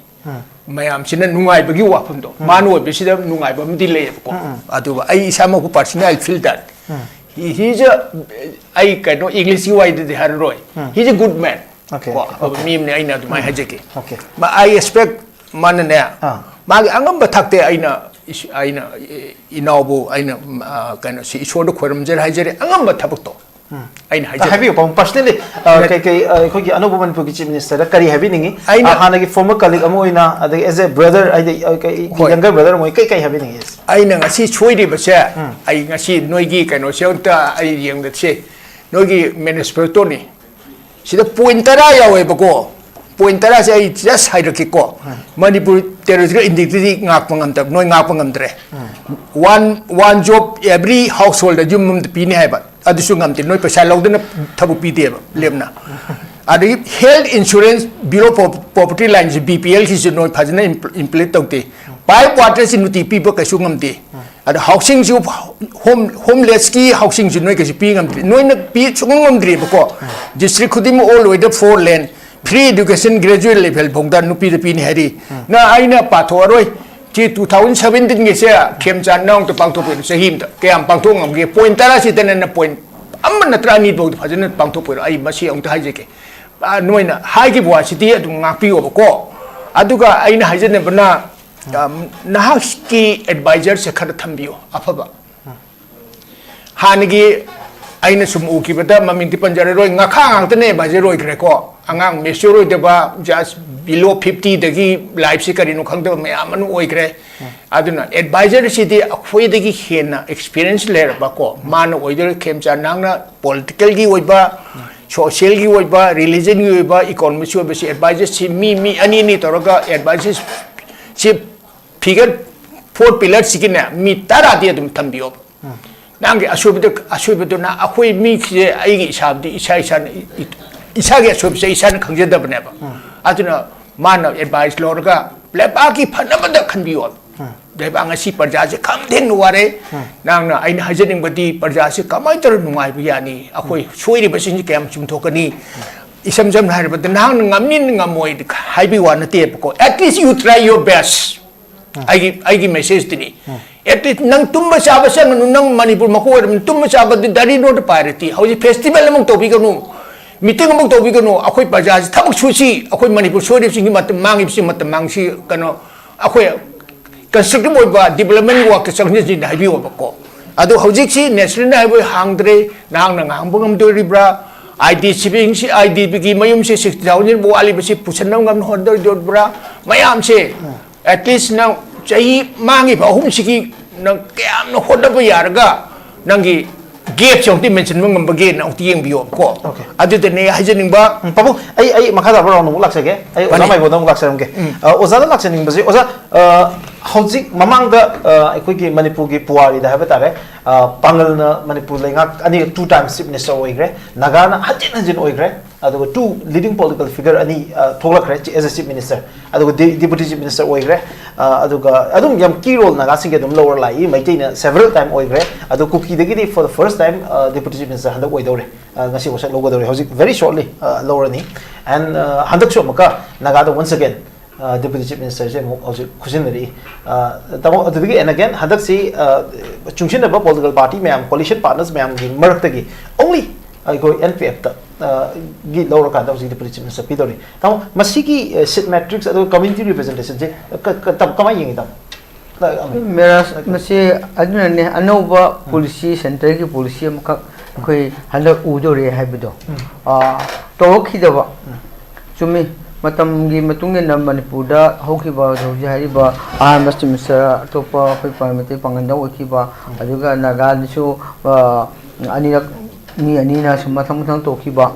ꯃꯌꯥꯝꯁꯤꯅ ꯅꯨꯡꯉꯥꯏꯕꯒꯤ ꯋꯥꯐꯝꯗꯣ ꯃꯥꯅ ꯑꯣꯏꯕꯁꯤꯗ ꯅꯨꯡꯉꯥꯏꯕ ꯑꯃꯗꯤ ꯂꯩꯌꯦꯕꯀꯣ꯫ ꯑꯗꯨꯒ ꯑꯩ ꯏꯁꯥꯃꯛꯄꯨ ꯄꯥꯔꯁꯅꯦꯜ ꯑꯥꯏ ꯐꯤꯜ ꯗꯦꯠ ꯍꯤꯁ ꯑꯩ ꯀꯩꯅꯣ ꯏꯪꯂꯤꯁꯀꯤ ꯋꯥꯏꯗꯗꯤ ꯍꯥꯏꯔꯔꯣꯏ꯫ ꯍꯤꯁ ꯑ ꯒꯨꯗ ꯃꯦꯟ꯫ Okay, ꯀꯣ ꯑꯐꯕ okay. ꯃꯤ ꯑꯃꯅꯤ ꯑꯩꯅ ꯑꯗꯨꯃꯥꯏꯅ ꯍꯥꯏꯖꯒꯦ꯫ Okay. ꯑꯥꯏ ꯑꯦꯛꯁꯄꯦꯛ ꯃꯥꯅꯅꯦ ꯑꯥ. ꯃꯥꯒꯤ ꯑꯉꯝꯕ ꯊꯥꯛꯇ ꯑꯩꯅ ꯏꯁ- ꯑꯩꯅ ꯏ- ꯏꯅꯥꯎꯕꯨ ꯑꯩꯅ ꯎꯝ, ꯑ, ꯀꯩꯅꯣꯁꯤ ꯏꯁꯣꯔꯗ ꯈꯣꯏꯔꯝꯖꯔꯦ ꯍꯥꯏꯖꯔꯦ ꯑꯉꯝꯕ ꯊꯕꯛꯇꯣ ꯑꯩꯅ ꯍꯥꯏꯖꯒꯦ꯫ ꯍꯥꯏꯕꯤꯌꯨ ꯄꯥꯕꯨꯡ ꯄꯔꯁꯅꯦꯜꯂꯤ ꯅꯠ- ꯀꯩ ꯀꯩ ꯑ, ꯑꯩꯈꯣꯏꯒꯤ ꯑꯅꯧꯕ ꯃꯅꯤꯄꯨꯔꯒꯤ ꯆꯤꯐ ꯃꯤꯅꯤꯁꯇꯔꯗ ꯀꯔꯤ ꯍꯥꯏꯕꯤꯅꯤꯡꯉꯤ? ꯑꯩꯅ ꯑ, ꯍꯥꯟꯅꯒꯤ ꯐꯣꯔꯃꯔ ꯀꯂꯤꯛ ꯑꯃ ꯑꯣꯏꯅ ꯑꯗꯒꯤ ꯑꯦꯖ ꯑꯦ ꯕ꯭ꯔꯗꯔ ꯍꯥꯏꯗꯤ ꯑ, ꯀꯩ- ꯍꯣꯏ. ꯌꯪꯒꯔ ꯕ꯭ꯔꯗꯔ ꯑꯃ ꯑꯣꯏꯅ ꯀꯩ ꯀꯩ ꯍꯥꯏꯕꯤꯅꯤꯡꯉꯤ? ꯑꯩꯅ ꯉꯁꯤ ꯁꯣꯏꯔꯤꯕꯁꯦ ꯑꯩ ꯉꯁꯤ ꯅꯣꯏꯒꯤ ꯀꯩꯅꯣꯁꯦ ꯑꯝꯇ ꯑꯩ ꯌꯦꯡꯗꯁꯦ꯫ ꯅꯣꯏꯒꯤ ꯃꯦꯅꯤꯐꯦꯁꯇꯣꯅꯤ꯫ ꯁꯤꯗ ꯄꯣꯏꯟ ꯇꯔꯥ ꯌꯥꯎꯋꯦꯕꯀꯣ꯫ ꯄꯣꯏꯟ ꯇꯔꯥꯁꯦ ꯑꯩ ꯖꯁ ꯍꯥꯏꯔꯛꯀꯦꯀꯣ꯫ ꯃꯅꯤꯄꯨꯔ ꯇꯦꯔꯣꯔꯤꯁꯀ ꯏꯟꯗꯤꯛꯇꯗꯤ ꯉꯥꯛꯄ ꯉꯝꯗꯕ ꯅꯣꯏ ꯉꯥꯛꯄ ꯉꯝꯗ꯭ꯔꯦ꯫ One one job every house ꯍꯣꯜꯗ ꯌꯨꯝ ꯑꯃꯗ ꯄꯤꯅꯤ ꯍꯥꯏꯕ ꯑꯗꯨꯁꯨ ꯉꯝꯗꯦ꯫ ꯅꯣꯏ ꯄꯩꯁꯥ ꯂꯧꯗꯅ ꯊꯕꯛ ꯄꯤꯗꯦꯕ ꯂꯦꯞꯅ꯫ ꯑꯗꯒꯤ ꯍꯦꯜꯊ ꯏꯟꯁꯨꯔꯦꯟꯁ ꯕ꯭ꯌꯨꯔꯣ ꯄ꯭ꯔꯣꯄꯔꯇꯤ ꯂꯥꯏꯟꯁꯤ ꯕꯤ ꯄꯤ ꯑꯦꯜꯒꯤꯁꯨ ꯅꯣꯏ ꯐꯖꯅ ꯏꯝꯄ꯭ꯂꯤꯠ ꯇꯧꯗꯦ꯫ ꯄꯥꯏꯞ ꯋꯥꯇꯔꯁꯤ ꯅꯨꯡꯇꯤ ꯄꯤꯕ ꯀꯩꯁꯨ ꯉꯝꯗꯦ꯫ ꯑꯗ ꯍꯥꯎꯁꯤꯡꯁꯨ ꯍꯣꯝ ꯍꯣꯝꯂꯦꯁꯀꯤ ꯍꯥꯎꯁꯤꯡꯁꯨ ꯅꯣꯏ ꯀꯩꯁꯨ ꯄꯤ ꯉꯝꯗ꯭ꯔꯤ꯫ ꯅꯣꯏꯅ ꯄꯤ ꯁꯨꯡꯉꯝ ꯉꯝꯗ꯭ꯔꯤꯕꯀꯣ꯫ ꯗꯤꯁꯇ꯭ꯔꯤꯛ ꯈꯨꯗꯤꯡꯃꯛ ꯑꯣꯜ ꯑꯣꯏꯗ ꯐꯣꯔ ꯂꯦꯟ ꯐ꯭ꯔꯤ ꯑꯦꯗꯨꯀꯦꯁꯟ ꯒ꯭ꯔꯦꯖꯨꯑꯦꯠ ꯂꯦꯚꯦꯜ ꯐꯥꯎꯗ ꯅꯨꯄꯤꯗ ꯄꯤꯅꯤ ꯍꯥꯏꯔꯤ꯫ ꯅ ꯑꯩꯅ ꯄꯥꯊꯣꯛꯑꯔꯣꯏ꯫ ꯁꯤ ꯇꯨ ꯊꯥꯎꯖꯟ ꯁꯚꯦꯟꯇꯤꯟꯒꯤꯁꯦ ꯈꯦꯝꯆꯥꯟ ꯅꯥꯎꯇ ꯄꯥꯡꯊꯣꯛꯄꯗ ꯆꯍꯤ ꯑꯃꯗ ꯀꯌꯥꯝ ꯄꯥꯡꯊꯣꯛ ꯉꯝꯒꯦ? ꯄꯣꯏꯟ ꯇꯔꯥꯁꯤꯗꯅ ꯅ ꯄꯣꯏꯟ ꯑꯃ ꯅꯠꯇ꯭ꯔ ꯑꯅꯤꯐꯥꯎꯗꯤ ꯐꯖꯅ ꯄꯥꯡꯊꯣꯛꯄꯤꯔꯣ꯫ ꯑꯩ ꯃꯁꯤ ꯑꯃꯨꯛꯇ ꯍꯥꯏꯖꯒꯦ, ꯑ, ꯅꯣꯏꯅ ꯍꯥꯏꯈꯤꯕ ꯋꯥꯁꯤꯗꯤ ꯑꯗꯨꯝ ꯉꯥꯛꯄꯤꯌꯣꯕꯀꯣ꯫ ꯑꯗꯨꯒ ꯑꯩꯅ ꯍꯥꯏꯖꯅꯤꯡꯕꯅ, ꯑ, ꯅꯍꯥꯛꯀꯤ ꯑꯦꯗꯚꯥꯏꯖꯔꯁꯦ ꯈꯔ ꯊꯝꯕꯤꯌꯣ ꯑꯐꯕ꯫ ꯍꯥꯟꯅꯒꯤ ꯑꯩꯅ ꯁꯨꯝ ꯎꯈꯤꯕꯗ, ꯃꯃꯤꯡꯗꯤ ꯄꯟꯖꯔꯔꯣꯏ, ꯉꯥꯈꯥ ꯉꯥꯛꯇꯅꯦ ꯑꯦꯗꯚꯥꯏꯖꯔ ꯑꯣꯏꯈ꯭ꯔꯦꯀꯣ꯫ ꯑꯉꯥꯡ ꯃꯦꯆ꯭ꯌꯣꯔ ꯑꯣꯏꯗꯕ, ꯖꯁ ꯕꯤꯂꯣ ꯐꯤꯐꯇꯤꯗꯒꯤ ꯂꯥꯏꯐꯁꯤ ꯀꯔꯤꯅꯣ ꯈꯪꯗꯕ ꯃꯌꯥꯝ ꯑꯃ ꯑꯣꯏꯈ꯭ꯔꯦ꯫ ꯑꯗꯨꯅ ꯑꯦꯗꯚꯥꯏꯖꯔꯁꯤꯗꯤ ꯑꯩꯈꯣꯏꯗꯒꯤ ꯍꯦꯟꯅ ꯑꯦꯛꯁꯄꯤꯔꯤꯌꯦꯟꯁ ꯂꯩꯔꯕꯀꯣ, ꯃꯥꯅ ꯑꯣꯏꯗꯣꯏꯔꯦ꯫ ꯈꯦꯝꯆꯥꯟ, ꯅꯪꯅ ꯄꯣꯂꯤꯇꯤꯀꯦꯜꯒꯤ ꯑꯣꯏꯕ, ꯁꯣꯁꯤꯌꯦꯜꯒꯤ ꯑꯣꯏꯕ, ꯔꯤꯂꯤꯖꯟꯒꯤ ꯑꯣꯏꯕ, ꯏꯀꯣꯅꯣꯃꯤꯛꯁ ꯑꯣꯏꯕꯁꯤ ꯑꯦꯗꯚꯥꯏꯖꯔꯁꯤ ꯃꯤ, ꯃꯤ ꯑꯅꯤ ꯑꯅꯤ ꯇꯧꯔꯒ ꯑꯦꯗꯚꯥꯏꯖꯔꯁꯤ ꯐꯤꯒꯔ ꯐꯣꯔ ꯄꯤꯂꯔꯁꯤꯒꯤꯅꯦ ꯃꯤ ꯇꯔꯥꯗꯤ ꯑꯗꯨꯝ ꯊꯝꯕꯤꯌꯣꯕ꯫ ꯅꯪꯒꯤ ꯑꯁꯣꯏꯕꯗ, ꯑꯁꯣꯏꯕꯗꯨꯅ ꯑꯩꯈꯣꯏ ꯃꯤꯁꯦ, ꯑꯩꯒꯤ ꯏꯁꯥꯕꯨꯗꯤ ꯏꯁꯥ ꯏꯁꯥꯅ ꯏ-, ꯏ-, ꯏꯁꯥꯒꯤ ꯑꯁꯣꯏꯕꯁꯦ ꯏꯁꯥꯅ ꯈꯪꯖꯗꯕꯅꯦꯕ꯫ ꯑꯗꯨꯅ ꯃꯥꯅ ꯑꯦꯗꯚꯥꯏꯁ ꯂꯧꯔꯒ ꯂꯩꯕꯥꯛꯀꯤ ꯐꯅꯕꯗ ꯈꯟꯕꯤꯌꯣ꯫ ꯂꯩꯕꯥꯛ ꯉꯁꯤ ꯄ꯭ꯔꯖꯥꯁꯦ ꯈꯝ ꯊꯦꯡꯅ ꯋꯥꯔꯦ꯫ ꯅꯪꯅ, ꯑꯩꯅ ꯍꯥꯏꯖꯅꯤꯡꯕꯗꯤ, ꯄ꯭ꯔꯖꯥꯁꯦ ꯀꯃꯥꯏꯅ ꯇꯧꯔ ꯅꯨꯡꯉꯥꯏꯕ ꯌꯥꯅꯤ? ꯑꯩꯈꯣꯏ ꯁꯣꯏꯔꯤꯕꯁꯤꯡꯁꯤ ꯀꯌꯥꯝ ꯆꯨꯝꯊꯣꯛꯀꯅꯤ? ꯏꯁꯝ ꯁꯝꯅ ꯍꯥꯏꯔꯕꯗ, ꯅꯍꯥꯛꯅ ꯉꯝꯅꯤ ꯉꯝꯃꯣꯏ ꯍꯥꯏꯕꯒꯤ ꯋꯥ ꯅꯠꯇꯦꯕꯀꯣ, at least you try your best꯫ ꯑꯩꯒꯤ, ꯑꯩꯒꯤ ꯃꯦꯁꯦꯖꯇꯨꯅꯤ꯫ ꯑꯦꯠꯂꯤꯁ ꯅꯪ ꯇꯨꯝꯕ ꯆꯥꯕ ꯆꯪꯒꯅꯨ, ꯅꯪ ꯃꯅꯤꯄꯨꯔ ꯃꯀꯣꯛ ꯑꯣꯏꯔꯕꯅꯤ, ꯇꯨꯝꯕ ꯆꯥꯕꯗꯤ ꯗꯥꯏꯔꯤ ꯅꯣꯠ ꯄꯥꯏꯔꯗꯤ꯫ ꯍꯧꯖꯤꯛ ꯐꯦꯁꯇꯤꯚꯦꯜ ꯑꯃꯨꯛ ꯇꯧꯕꯤꯒꯅꯨ, ꯃꯤꯇꯤꯡ ꯑꯃꯨꯛ ꯇꯧꯕꯤꯒꯅꯨ꯫ ꯑꯩꯈꯣꯏ ꯄ꯭ꯔꯖꯥꯁꯤ ꯊꯕꯛ ꯁꯨꯁꯤ, ꯑꯩꯈꯣꯏ ꯃꯅꯤꯄꯨꯔ ꯁꯣꯏꯔꯤꯕꯁꯤꯡꯒꯤ ꯃꯇꯝ ꯃꯥꯡꯉꯤꯕꯁꯤ ꯃꯇꯝ ꯃꯥꯡꯁꯤ, ꯀꯩꯅꯣ, ꯑꯩꯈꯣꯏ ꯀꯟꯁꯇ꯭ꯔꯛꯇꯤꯚ ꯑꯣꯏꯕ ꯗꯤꯕꯂꯞꯃꯦꯟ ꯋꯥꯛꯇ ꯆꯪꯁꯤꯟꯁꯤꯅ ꯍꯥꯏꯕꯤꯌꯣꯕꯀꯣ꯫ ꯑꯗꯣ ꯍꯧꯖꯤꯛꯁꯤ ꯅꯦꯁꯅꯦꯜ ꯍꯥꯏꯋꯦ ꯍꯥꯡꯗ꯭ꯔꯦ, ꯅꯍꯥꯛꯅ ꯉꯥꯡꯕ ꯉꯝꯗꯣꯔꯤꯕ꯭ꯔꯥ? I D ꯁꯤꯕꯤꯡꯁꯤ, I ꯗꯤꯒꯤ ꯃꯌꯨꯝꯁꯤ sixty thousand ꯋꯥꯠꯂꯤꯕꯁꯤ ꯄꯨꯁꯟꯅꯕ ꯉꯝ ꯍꯣꯠꯅꯗꯣꯔꯤꯕ꯭ꯔꯥ? ꯃꯌꯥꯝꯁꯦ ꯑꯦꯠꯂꯤꯁ ꯅꯪ ꯆꯍꯤ ꯃꯥꯡꯉꯤꯕ ꯑꯍꯨꯝꯁꯤꯒꯤ ꯅꯪ ꯀꯌꯥꯝꯅ ꯍꯣꯠꯅꯕ ꯌꯥꯔꯒ ꯅꯪꯒꯤ ꯒꯦꯞꯁꯦ ꯑꯃꯨꯛꯇꯤ ꯃꯦꯟꯁꯤꯟꯕ ꯉꯝꯕꯒꯦꯅ ꯑꯃꯨꯛꯇꯤ ꯌꯦꯡꯕꯤꯌꯣꯕꯀꯣ꯫ Okay. ꯑꯗꯨꯗꯅꯦ ꯍꯥꯏꯖꯅꯤꯡꯕ꯫ ꯎꯝ, ꯄꯥꯕꯨꯡ, ꯑꯩ, ꯑꯩ ꯃꯈꯥ ꯇꯥꯕ ꯔꯥꯎꯟ ꯑꯃꯨꯛ ꯂꯥꯛꯆꯒꯦ꯫ ꯑꯩ ꯑꯣꯖꯥ ꯐꯅꯤ꯫ ꯃꯥꯏꯕꯣꯟꯗ ꯑꯃꯨꯛ ꯂꯥꯛꯆꯔꯝꯒꯦ꯫ ꯎꯝ꯫ ꯑ, ꯑꯣꯖꯥꯗ ꯂꯥꯛꯆꯅꯤꯡꯕꯁꯦ, ꯑꯣꯖꯥ, ꯑ, ꯍꯧꯖꯤꯛ ꯃꯃꯥꯡꯗ, ꯑ, ꯑꯩꯈꯣꯏꯒꯤ ꯃꯅꯤꯄꯨꯔꯒꯤ ꯄꯨꯋꯥꯔꯤꯗ ꯍꯥꯏꯕ ꯇꯥꯔꯦ, ꯑ, ꯄꯥꯡꯒꯜꯅ ꯃꯅꯤꯄꯨꯔ ꯂꯩꯉꯥꯛ ꯑꯅꯤ, two times chief minister ꯑꯣꯏꯈ꯭ꯔꯦ, ꯅꯥꯒꯥꯅ ꯍꯟꯖꯤꯟ ꯍꯟꯖꯤꯟ ꯑꯣꯏꯈ꯭ꯔꯦ, ꯑꯗꯨꯒ two leading political figure ꯑꯅꯤ, ꯑ, ꯊꯣꯛꯂꯛꯈ꯭ꯔꯦ, ꯆꯤ-, as a chief minister, ꯑꯗꯨꯒ ꯗꯤ-, deputy chief minister ꯑꯣꯏꯈ꯭ꯔꯦ꯫ ꯑ, ꯑꯗꯨꯒ ꯑꯗꯨꯝ ꯌꯥꯝ key role ꯅꯥꯒꯥꯁꯤꯡꯒꯤ ꯑꯗꯨꯝ ꯂꯧꯔ ꯂꯥꯛꯏ, ꯃꯩꯇꯩꯅ several time ꯑꯣꯏꯈ꯭ꯔꯦ, ꯑꯗꯣ ꯀꯨꯀꯤꯗꯒꯤꯗꯤ for the first time, ꯑ, deputy chief minister ꯍꯟꯗꯛ ꯑꯣꯏꯗꯧꯔꯦ, ꯑ, ꯉꯁꯤ ꯋꯥꯁꯛ ꯂꯧꯒꯗꯧꯔꯦ, ꯍꯧꯖꯤꯛ very shortly, ꯑ, ꯂꯧꯔꯅꯤ꯫ And, ꯑ, ꯍꯟꯗꯛꯁꯨ ꯑꯃꯨꯛꯀ ꯅꯥꯒꯥꯗ once again ꯗꯦꯄꯨꯇꯤ ꯆꯤꯐ ꯃꯤꯅꯤꯁꯇꯔꯁꯦ ꯑꯃꯨꯛ ꯍꯧꯖꯤꯛ ꯈꯨꯖꯤꯟꯅꯔꯛꯏ꯫ ꯑ, ꯇꯥꯃꯣ, ꯑꯗꯨꯗꯒꯤ, and again, ꯍꯟꯗꯛꯁꯤ, ꯑ, ꯆꯨꯡꯁꯤꯟꯅꯕ ꯄꯣꯂꯤꯇꯤꯀꯦꯜ ꯄꯥꯔꯇꯤ ꯃꯌꯥꯝ, ꯀꯣꯂꯤꯁꯟ ꯄꯥꯔꯠꯅꯔꯁ ꯃꯌꯥꯝꯒꯤ ꯃꯔꯛꯇꯒꯤ only ꯑꯩꯈꯣꯏ ꯑꯦꯟ ꯄꯤ ꯑꯦꯐꯇ, ꯑ, ꯒꯤ ꯂꯧꯔꯀꯥꯟꯗ ꯍꯧꯖꯤꯛ ꯗꯦꯄꯨꯇꯤ ꯆꯤꯐ ꯃꯤꯅꯤꯁꯇꯔ ꯄꯤꯗꯧꯔꯤ꯫ ꯇꯥꯃꯣ, ꯃꯁꯤꯒꯤ, ꯑ, ꯁꯤꯠ ꯃꯦꯇ꯭ꯔꯤꯛꯁ ꯑꯗꯨꯒ ꯀꯝꯃ꯭ꯌꯨꯅꯤꯇꯤ ꯔꯤꯄ꯭ꯔꯖꯦꯟꯇꯦꯁꯟꯁꯦ ꯀ-, ꯀ-, ꯇꯝ-, ꯀꯃꯥꯏꯅ ꯌꯦꯡꯉꯤ, ꯇꯥꯃꯣ? ꯂꯥꯏꯔꯤꯛ ꯑꯃ꯫ ꯃꯦꯔꯥꯖ, ꯃꯁꯤ ꯑꯗꯨꯅꯅꯦ, ꯑꯅꯧꯕ ꯎꯝ꯫ ꯄꯣꯂꯤꯁꯤ, ꯁꯦꯟꯇꯔꯒꯤ ꯄꯣꯂꯤꯁꯤ ꯑꯃꯈꯛ ꯑꯩꯈꯣꯏ ꯍꯟꯗꯛ ꯎꯗꯧꯔꯦ ꯍꯥꯏꯕꯗꯣ, ꯎꯝ꯫ ꯑ, ꯇꯧꯔꯛꯈꯤꯗꯕ꯫ ꯎꯝ꯫ ꯆꯨꯝꯃꯤ꯫ ꯃꯇꯝꯒꯤ ꯃꯇꯨꯡ ꯏꯟꯅ ꯃꯅꯤꯄꯨꯔꯗ ꯍꯧꯈꯤꯕ ꯍꯧꯖꯤꯛ ꯍꯥꯏꯔꯤꯕ ꯑꯍꯥꯟꯕ ꯆꯤꯐ ꯃꯤꯅꯤꯁꯇꯔ ꯑꯇꯣꯞꯄ ꯑꯩꯈꯣꯏ ꯄꯥꯔꯂꯤꯌꯥꯃꯦꯟꯇꯔꯤ ꯄꯥꯡꯒꯜꯗ ꯑꯣꯏꯈꯤꯕ, ꯎꯝ꯫ ꯑꯗꯨꯒ ꯅꯥꯒꯥꯗꯁꯨ, ꯑ, ꯑꯅꯤꯔꯛ, ꯃꯤ ꯑꯅꯤꯅ ꯁꯨꯝ ꯃꯊꯪ ꯃꯊꯪ ꯇꯧꯈꯤꯕ,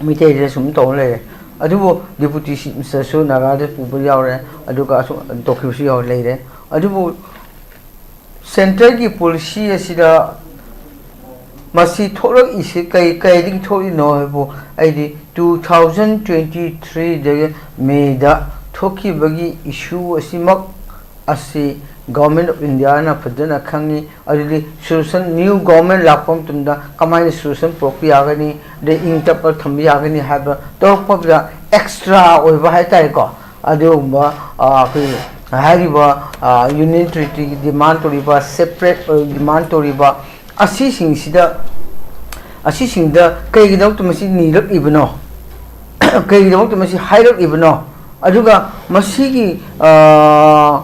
ꯃꯤꯇꯩꯗ ꯁꯨꯝ ꯇꯧꯔ ꯂꯩꯔꯦ꯫ ꯑꯗꯨꯕꯨ ꯗꯤꯄꯨꯇꯤ ꯆꯤꯐ ꯃꯤꯅꯤꯁꯇꯔꯁꯨ ꯅꯥꯒꯥꯗ ꯄꯨꯕ ꯌꯥꯎꯔꯦ, ꯑꯗꯨꯒ ꯑꯁꯨꯝ ꯇꯧꯈꯤꯕꯁꯨ ꯌꯥꯎꯔ ꯂꯩꯔꯦ꯫ ꯑꯗꯨꯕꯨ ꯁꯦꯟꯇꯔꯒꯤ ꯄꯣꯂꯤꯁꯤ ꯑꯁꯤꯗ ꯃꯁꯤ ꯊꯣꯛꯂꯛꯏꯁꯤ ꯀꯩ, ꯀꯩꯗꯒꯤ ꯊꯣꯛꯂꯤꯅꯣ ꯍꯥꯏꯕꯨ, ꯑꯩꯗꯤ two thousand twenty three ꯗꯒꯤ ꯃꯦꯗ ꯊꯣꯛꯈꯤꯕꯒꯤ ꯏꯁꯨ ꯑꯁꯤꯃꯛ ꯑꯁꯤ Government of India ꯅ ꯐꯖꯅ ꯈꯪꯉꯤ꯫ ꯑꯗꯨꯗꯤ solution, new government ꯂꯥꯛꯄ ꯃꯇꯝꯗ ꯀꯃꯥꯏꯅ solution ꯄꯨꯔꯛꯄ ꯌꯥꯒꯅꯤ, ꯑꯗꯩ ꯏꯪ ꯇꯞꯄ ꯊꯝꯕ ꯌꯥꯒꯅꯤ ꯍꯥꯏꯕ ꯇꯧꯔꯛꯄꯗ extra ꯑꯣꯏꯕ ꯍꯥꯏꯇꯥꯔꯦꯀꯣ꯫ ꯑꯗꯨꯒꯨꯝꯕ, ꯑ, ꯑꯩꯈꯣꯏ ꯍꯥꯏꯔꯤꯕ, ꯑ, Union Territory ꯒꯤ demand ꯇꯧꯔꯤꯕ, separate ꯑꯣꯏ demand ꯇꯧꯔꯤꯕ ꯑꯁꯤꯁꯤꯡꯁꯤꯗ, ꯑꯁꯤꯁꯤꯡꯗ ꯀꯩꯒꯤꯗꯃꯛꯇ ꯃꯁꯤ ꯅꯤꯔꯛꯂꯤꯕꯅꯣ? ꯀꯩꯒꯤꯗꯃꯛꯇ ꯃꯁꯤ ꯍꯥꯏꯔꯛꯂꯤꯕꯅꯣ? ꯑꯗꯨꯒ ꯃꯁꯤꯒꯤ, ꯑ,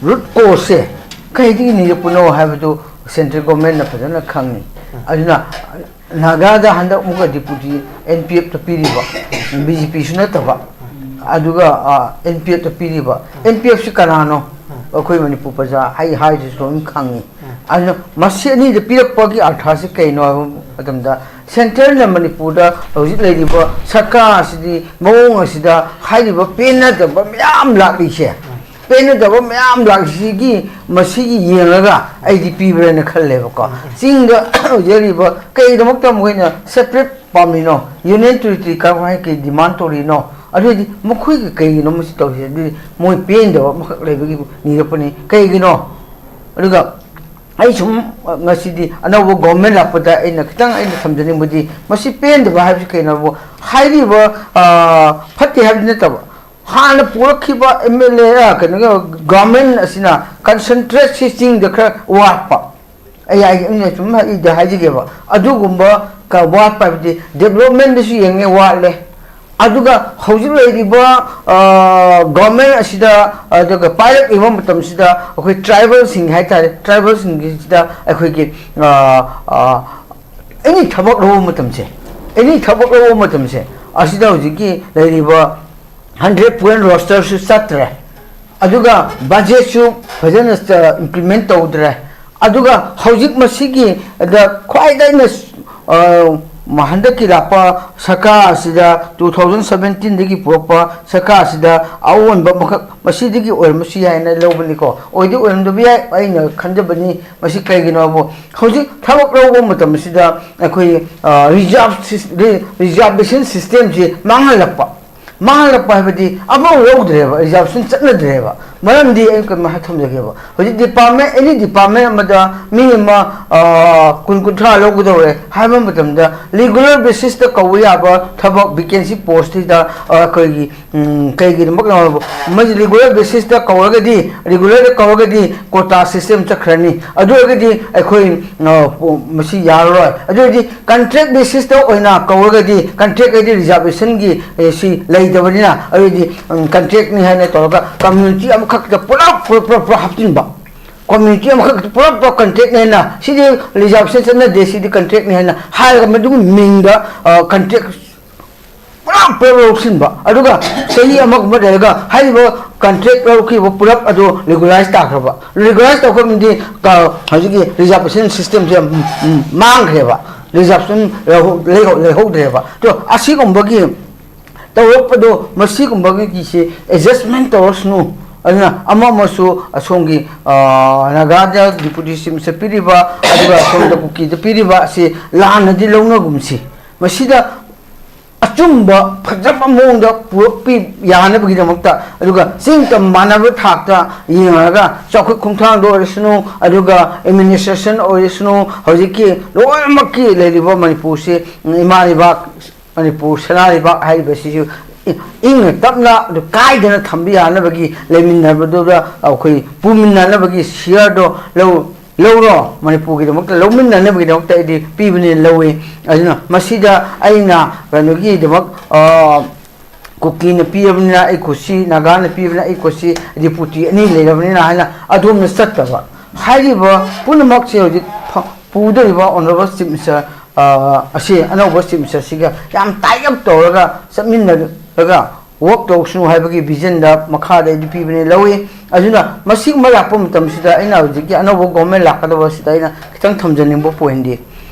root cause ꯁꯦ ꯀꯩꯗꯒꯤ ꯅꯤꯔꯛꯄꯅꯣ ꯍꯥꯏꯕꯗꯨ central government ꯅ ꯐꯖꯅ ꯈꯪꯉꯤ꯫ ꯑꯗꯨꯅ ꯅꯥꯒꯥꯗ ꯍꯟꯗꯛ ꯑꯃꯨꯛꯀ ꯗꯤꯄꯨꯇꯤ ꯑꯦꯟ ꯄꯤ ꯑꯦꯐꯇ ꯄꯤꯔꯤꯕ, ꯕꯤ ꯖꯦ ꯄꯤꯁꯨ ꯅꯠꯇꯕ, ꯑꯗꯨꯒ, ꯑ, ꯑꯦꯟ ꯄꯤ ꯑꯦꯐꯇ ꯄꯤꯔꯤꯕ, ꯑꯦꯟ ꯄꯤ ꯑꯦꯐ ꯁꯤ ꯀꯅꯥꯅꯣ? ꯑꯩꯈꯣꯏ ꯃꯅꯤꯄꯨꯔ ꯄ꯭ꯔꯖꯥ ꯍꯥꯏ ꯍꯥꯏꯔꯤꯁꯤꯁꯨ ꯂꯣꯏꯅ ꯈꯪꯉꯤ꯫ ꯑꯗꯨꯅ ꯃꯁꯤ ꯑꯅꯤꯗ ꯄꯤꯔꯛꯄꯒꯤ ꯑꯔꯊꯁꯤ ꯀꯩꯅꯣ ꯍꯥꯏꯕ ꯃꯇꯝꯗ, central ꯅ ꯃꯅꯤꯄꯨꯔꯗ ꯍꯧꯖꯤꯛ ꯂꯩꯔꯤꯕ ꯁꯔꯀꯥꯔ ꯑꯁꯤꯗꯤ ꯃꯑꯣꯡ ꯑꯁꯤꯗ ꯍꯥꯏꯔꯤꯕ ꯄꯦꯟꯅꯗꯕ ꯃꯌꯥꯝ ꯂꯥꯛꯂꯤꯁꯦ, ꯄꯦꯟꯅꯗꯕ ꯃꯌꯥꯝ ꯂꯥꯛꯂꯤꯁꯤꯒꯤ ꯃꯁꯤꯒꯤ ꯌꯦꯡꯂꯒ ꯑꯩꯗꯤ ꯄꯤꯕ꯭ꯔꯥꯅ ꯈꯜꯂꯦꯕꯀꯣ꯫ ꯆꯤꯡꯗ ꯍꯧꯖꯤꯛ ꯂꯩꯔꯤꯕ ꯀꯩꯒꯤꯗꯃꯛꯇ ꯃꯈꯣꯏꯅ separate ꯄꯥꯝꯃꯤꯅꯣ? Union Territory ꯀꯔꯝꯍꯥꯏꯅ ꯀꯩ demand ꯇꯧꯔꯤꯅꯣ? ꯑꯗꯨꯗꯤ ꯃꯈꯣꯏꯒꯤ ꯀꯩꯒꯤꯅꯣ ꯃꯁꯤ ꯇꯧꯔꯤꯁꯦ? ꯑꯗꯨꯗꯤ ꯃꯣꯏ ꯄꯦꯟꯗꯕ ꯑꯃꯈꯛ ꯂꯩꯕꯒꯤ ꯅꯤꯔꯛꯄꯅꯤ꯫ ꯀꯩꯒꯤꯅꯣ? ꯑꯗꯨꯒ ꯑꯩ ꯁꯨꯝ, ꯑ, ꯉꯁꯤꯗꯤ ꯑꯅꯧꯕ government ꯂꯥꯛꯄꯗ ꯑꯩꯅ ꯈꯤꯇꯪ ꯑꯩꯅ ꯊꯝꯖꯅꯤꯡꯕꯗꯤ, ꯃꯁꯤ ꯄꯦꯟꯗꯕ ꯍꯥꯏꯕꯁꯤ ꯀꯩꯅꯣꯕꯨ, ꯍꯥꯏꯔꯤꯕ, ꯑ, ꯐꯠꯇꯦ ꯍꯥꯏꯕꯗꯤ ꯅꯠꯇꯕ, ꯍꯥꯟꯅ ꯄꯨꯔꯛꯈꯤꯕ ꯑꯦꯝ ꯑꯦꯜ ꯑꯦ ꯀꯩꯅꯣꯒꯤ ꯒꯚꯔꯟꯃꯦꯟ ꯑꯁꯤꯅ ꯀꯟꯁꯦꯟꯇ꯭ꯔꯦꯠꯁꯤ ꯆꯤꯡꯗ ꯈꯔ ꯋꯥꯠꯄ, ꯑꯩ ꯑꯩꯅ ꯁꯨꯝ ꯑꯩꯗ ꯍꯥꯏꯖꯒꯦꯕ, ꯑꯗꯨꯒꯨꯝꯕ ꯋꯥꯠꯄ ꯍꯥꯏꯕꯗꯤ ꯗꯦꯕꯂꯞꯃꯦꯟꯗꯁꯨ ꯌꯦꯡꯉꯦ, ꯋꯥꯠꯂꯦ꯫ ꯑꯗꯨꯒ ꯍꯧꯖꯤꯛ ꯂꯩꯔꯤꯕ ꯒꯚꯔꯟꯃꯦꯟ ꯑꯁꯤꯗ, ꯑꯗꯨꯒ ꯄꯥꯏꯔꯛꯂꯤꯕ ꯃꯇꯝꯁꯤꯗ ꯑꯩꯈꯣꯏ ꯇ꯭ꯔꯥꯏꯕꯦꯜꯁꯤꯡ ꯍꯥꯏꯇꯥꯔꯦ, ꯇ꯭ꯔꯥꯏꯕꯦꯜꯁꯤꯡꯒꯤꯁꯤꯗ ꯑꯩꯈꯣꯏꯒꯤ ꯑꯦꯅꯤ ꯊꯕꯛ ꯂꯧꯕ ꯃꯇꯝꯁꯦ, ꯑꯦꯅꯤ ꯊꯕꯛ ꯂꯧꯕ ꯃꯇꯝꯁꯦ, ꯑꯁꯤꯗ ꯍꯧꯖꯤꯛꯀꯤ ꯂꯩꯔꯤꯕ ꯍꯟꯗ꯭ꯔꯦꯠ ꯄꯣꯏꯟ ꯔꯣꯁꯇꯔꯁꯨ ꯆꯠꯇ꯭ꯔꯦ, ꯑꯗꯨꯒ ꯕꯖꯦꯠꯁꯨ ꯐꯖꯅ ꯏꯝꯄ꯭ꯂꯤꯃꯦꯟ ꯇꯧꯗ꯭ꯔꯦ꯫ ꯑꯗꯨꯒ ꯍꯧꯖꯤꯛ ꯃꯁꯤꯒꯤ ꯗ ꯈ꯭ꯋꯥꯏꯗꯒꯤ ꯑꯩꯅ, ꯑ, ꯍꯟꯗꯛꯀꯤ ꯂꯥꯛꯄ ꯁꯔꯀꯥꯔ ꯑꯁꯤꯗ, ꯇꯨ ꯊꯥꯎꯖꯟ ꯁꯕꯦꯟꯇꯤꯟꯗꯒꯤ ꯄꯨꯔꯛꯄ ꯁꯔꯀꯥꯔ ꯑꯁꯤꯗ ꯑꯑꯣꯟꯕ ꯑꯃꯈꯛ ꯃꯁꯤꯗꯒꯤ ꯑꯣꯏꯔꯝꯕꯁꯨ ꯌꯥꯏꯅ ꯂꯧꯕꯅꯤꯀꯣ꯫ ꯑꯣꯏꯗꯤ ꯑꯣꯏꯔꯝꯗꯕ ꯌꯥꯏ, ꯑꯩꯅ ꯈꯟꯖꯕꯅꯤ꯫ ꯃꯁꯤ ꯀꯩꯒꯤꯅꯣꯕꯨ, ꯍꯧꯖꯤꯛ ꯊꯕꯛ ꯂꯧꯕ ꯃꯇꯝ ꯑꯁꯤꯗ ꯑꯩꯈꯣꯏ, ꯑ, ꯔꯤꯖꯥꯔꯚ ꯁꯤꯁ-, ꯔꯤ-, ꯔꯤꯖꯥꯔꯚꯦꯁꯟ ꯁꯤꯁꯇꯦꯝꯁꯤ ꯃꯥꯡꯍꯜꯂꯛꯄ꯫ ꯃꯥꯡꯍꯜꯂꯛꯄ ꯍꯥꯏꯕꯗꯤ ꯑꯃꯐꯥꯎ ꯂꯧꯗ꯭ꯔꯦꯕ, ꯔꯤꯖꯥꯔꯚꯦꯁꯟ ꯆꯠꯅꯗ꯭ꯔꯦꯕ꯫ ꯃꯔꯝꯗꯤ ꯑꯩ ꯀꯩꯅꯣ ꯍꯥꯏ ꯊꯝꯖꯒꯦꯕ, ꯍꯧꯖꯤꯛ ꯗꯤꯄꯥꯔꯠꯃꯦꯟ, ꯑꯦꯅꯤ ꯗꯤꯄꯥꯔꯠꯃꯦꯟ ꯑꯃꯗ ꯃꯤ ꯑꯃ, ꯑ, ꯀꯨꯟ ꯀꯨꯟꯊ꯭ꯔꯥ ꯂꯧꯒꯗꯧꯔꯦ ꯍꯥꯏꯕ ꯃꯇꯝꯗ, ꯔꯤꯒꯨꯂꯔ ꯕꯦꯁꯤꯁꯇ ꯀꯧꯕ ꯌꯥꯕ ꯊꯕꯛ ꯚꯦꯀꯦꯟꯁꯤ ꯄꯣꯁꯇꯨꯗ, ꯑ, ꯑꯩꯈꯣꯏꯒꯤ, ꯎꯝ, ꯀꯩꯒꯤꯅꯣ ꯃꯁꯤ ꯔꯤꯒꯨꯂꯔ ꯕꯦꯁꯤꯁꯇ ꯀꯧꯔꯒꯗꯤ, ꯔꯤꯒꯨꯂꯔꯗ ꯀꯧꯔꯒꯗꯤ ꯀꯣꯇꯥ ꯁꯤꯁꯇꯦꯝ ꯆꯠꯈ꯭ꯔꯅꯤ꯫ ꯑꯗꯨ ꯑꯣꯏꯔꯒꯗꯤ ꯑꯩꯈꯣꯏ, ꯑ, ꯃꯁꯤ ꯌꯥꯔꯔꯣꯏ꯫ ꯑꯗꯨ ꯑꯣꯏꯔꯗꯤ ꯀꯟꯇ꯭ꯔꯦꯛ ꯕꯦꯁꯤꯁꯇ ꯑꯣꯏꯅ ꯀꯧꯔꯒꯗꯤ, ꯀꯟꯇ꯭ꯔꯦꯛ ꯍꯥꯏꯗꯤ ꯔꯤꯖꯥꯔꯚꯦꯁꯟꯒꯤ, ꯑꯦ, ꯁꯤ ꯂꯩꯇꯕꯅꯤꯅ, ꯑꯗꯨꯗꯤ, ꯎꯝ, ꯀꯟꯇ꯭ꯔꯦꯛꯅꯤ ꯍꯥꯏꯅ ꯇꯧꯔꯒ ꯀꯝꯃ꯭ꯌꯨꯅꯤꯇꯤ ꯑꯃꯈꯛꯇ ꯄꯨꯂꯞ, ꯄꯨꯂꯞ, ꯄꯨꯂꯞ, ꯄꯨꯂꯞ ꯍꯥꯞꯆꯤꯟꯕ꯫ ꯀꯝꯃ꯭ꯌꯨꯅꯤꯇꯤ ꯑꯃꯈꯛꯇ ꯄꯨꯂꯞ, ꯄꯨꯂꯞ ꯀꯟꯇ꯭ꯔꯦꯛꯅꯤ ꯍꯥꯏꯅ, ꯁꯤꯗꯤ ꯔꯤꯖꯥꯔꯚꯦꯁꯟ ꯆꯠꯅꯗꯦ, ꯁꯤꯗꯤ ꯀꯟꯇ꯭ꯔꯦꯛꯅꯤ ꯍꯥꯏꯅ ꯍꯥꯏꯔꯒ ꯃꯗꯨꯒꯤ ꯃꯤꯡꯗ, ꯑ, ꯀꯟꯇ꯭ꯔꯦꯛ ꯄꯨꯂꯞ, ꯄꯨꯂꯞ ꯂꯧꯁꯤꯟꯕ, ꯑꯗꯨꯒ ꯆꯍꯤ ꯑꯃꯒꯨꯝꯕ ꯂꯩꯔꯒ ꯍꯥꯏꯔꯤꯕ ꯀꯟꯇ꯭ꯔꯦꯛ ꯂꯧꯈꯤꯕ ꯄꯨꯂꯞ ꯑꯗꯨ ꯔꯤꯒꯨꯂꯔꯥꯏꯁ ꯇꯥꯈ꯭ꯔꯕ꯫ ꯔꯤꯒꯨꯂꯔꯥꯏꯁ ꯇꯧꯈ꯭ꯔꯕꯗꯤ ꯀ-, ꯍꯧꯖꯤꯛꯀꯤ ꯔꯤꯖꯥꯔꯚꯦꯁꯟ ꯁꯤꯁꯇꯦꯝꯁꯦ, ꯎꯝ, ꯎꯝ, ꯃꯥꯡꯈ꯭ꯔꯦꯕ꯫ ꯔꯤꯖꯥꯔꯚꯦꯁꯟ ꯂꯩꯍꯧ-, ꯂꯩꯍꯧ-, ꯂꯩꯍꯧꯗ꯭ꯔꯦꯕ꯫ ꯑꯗꯣ ꯑꯁꯤꯒꯨꯝꯕꯒꯤ ꯇꯧꯔꯛꯄꯗꯣ, ꯃꯁꯤꯒꯨꯝꯕꯒꯤꯁꯤ ꯑꯦꯗꯖꯁꯃꯦꯟ ꯇꯧꯔꯁꯅꯨ꯫ ꯑꯗꯨꯅ ꯑꯃ ꯑꯃꯁꯨ ꯑꯁꯣꯝꯒꯤ, ꯑ, ꯅꯥꯒꯥꯗ ꯗꯤꯄꯨꯇꯤ ꯆꯤꯐ ꯃꯤꯅꯤꯁꯇꯔ ꯄꯤꯔꯤꯕ, ꯑꯗꯨꯒ ꯑꯁꯣꯝꯗ ꯀꯨꯀꯤꯗ ꯄꯤꯔꯤꯕ ꯑꯁꯤ ꯂꯥꯟꯅꯗꯤ ꯂꯧꯅꯒꯨꯝꯁꯤ꯫ ꯃꯁꯤꯗ ꯑꯆꯨꯝꯕ ꯐꯖꯕ ꯃꯑꯣꯡꯗ ꯄꯨꯔꯛꯄꯤ ꯌꯥꯅꯕꯒꯤꯗꯃꯛꯇ, ꯑꯗꯨꯒ ꯆꯤꯡ ꯇꯝ ꯃꯥꯟꯅꯕ ꯊꯥꯛꯇ ꯌꯦꯡꯉꯒ ꯆꯥꯎꯈꯠ ꯈꯣꯡꯊꯥꯡꯗ ꯑꯣꯏꯔꯁꯅꯨ, ꯑꯗꯨꯒ ꯑꯦꯗꯃꯤꯅꯤꯁꯇ꯭ꯔꯦꯁꯟ ꯑꯣꯏꯔꯁꯅꯨ, ꯍꯧꯖꯤꯛꯀꯤ ꯂꯣꯏꯅꯃꯛꯀꯤ ꯂꯩꯔꯤꯕ ꯃꯅꯤꯄꯨꯔꯁꯤ, ꯏꯃꯥ ꯂꯩꯕꯥꯛ ꯃꯅꯤꯄꯨꯔ ꯁꯅꯥ ꯂꯩꯕꯥꯛ ꯍꯥꯏꯔꯤꯕꯁꯤꯁꯨ ꯏꯪꯅ ꯇꯞꯅ ꯑꯗꯨ ꯀꯥꯏꯗꯅ ꯊꯝꯕ ꯌꯥꯅꯕꯒꯤ, ꯂꯩꯃꯤꯟꯅꯕꯗꯨꯗ ꯑꯩꯈꯣꯏ ꯄꯨꯃꯤꯟꯅꯅꯕꯒꯤ ꯁꯤꯌꯔꯗꯣ ꯂꯧ ꯂꯧꯔꯣ, ꯃꯅꯤꯄꯨꯔꯒꯤꯗꯃꯛꯇ ꯂꯧꯃꯤꯟꯅꯅꯕꯒꯤꯗꯃꯛꯇ ꯑꯩꯗꯤ ꯄꯤꯕꯅꯦꯅ ꯂꯧꯏ꯫ ꯑꯗꯨꯅ ꯃꯁꯤꯗ ꯑꯩꯅ ꯀꯩꯅꯣꯒꯤꯗꯃꯛ, ꯑ, ꯀꯨꯀꯤꯅ ꯄꯤꯔꯕꯅꯤꯅ ꯑꯩ ꯈꯨꯠꯁꯤ, ꯅꯥꯒꯥꯅ ꯄꯤꯕꯅꯤꯅ ꯑꯩ ꯈꯨꯠꯁꯤ, ꯍꯥꯏꯗꯤ ꯄꯨꯇꯤ ꯑꯅꯤ ꯂꯩꯔꯕꯅꯤꯅ ꯍꯥꯏꯅ ꯑꯗꯣꯝꯅ ꯆꯠꯇꯕ꯫ ꯍꯥꯏꯔꯤꯕ ꯄꯨꯝꯅꯃꯛꯁꯦ ꯍꯧꯖꯤꯛ ꯐ-, ꯄꯨꯗꯧꯔꯤꯕ Honourable Chief Minister, ꯑ, ꯑꯁꯤ ꯑꯅꯧꯕ Chief Minister ꯁꯤꯒ ꯌꯥꯝ tie up ꯇꯧꯔꯒ ꯆꯠꯃꯤꯟꯅꯔꯒ work ꯇꯧꯁꯅꯨ ꯍꯥꯏꯕꯒꯤ vision ꯗ ꯃꯈꯥꯗ ꯑꯩꯗꯤ ꯄꯤꯕꯅꯤ ꯂꯧꯏ꯫ ꯑꯗꯨꯅ ꯃꯁꯤꯒꯨꯝꯕ ꯂꯥꯛꯄ ꯃꯇꯝꯁꯤꯗ ꯑꯩꯅ ꯍꯧꯖꯤꯛꯀꯤ ꯑꯅꯧꯕ government ꯂꯥꯛꯀꯗꯕꯁꯤꯗ ꯑꯩꯅ ꯈꯤꯇꯪ ꯊꯝꯖꯅꯤꯡꯕ point ꯗꯤ,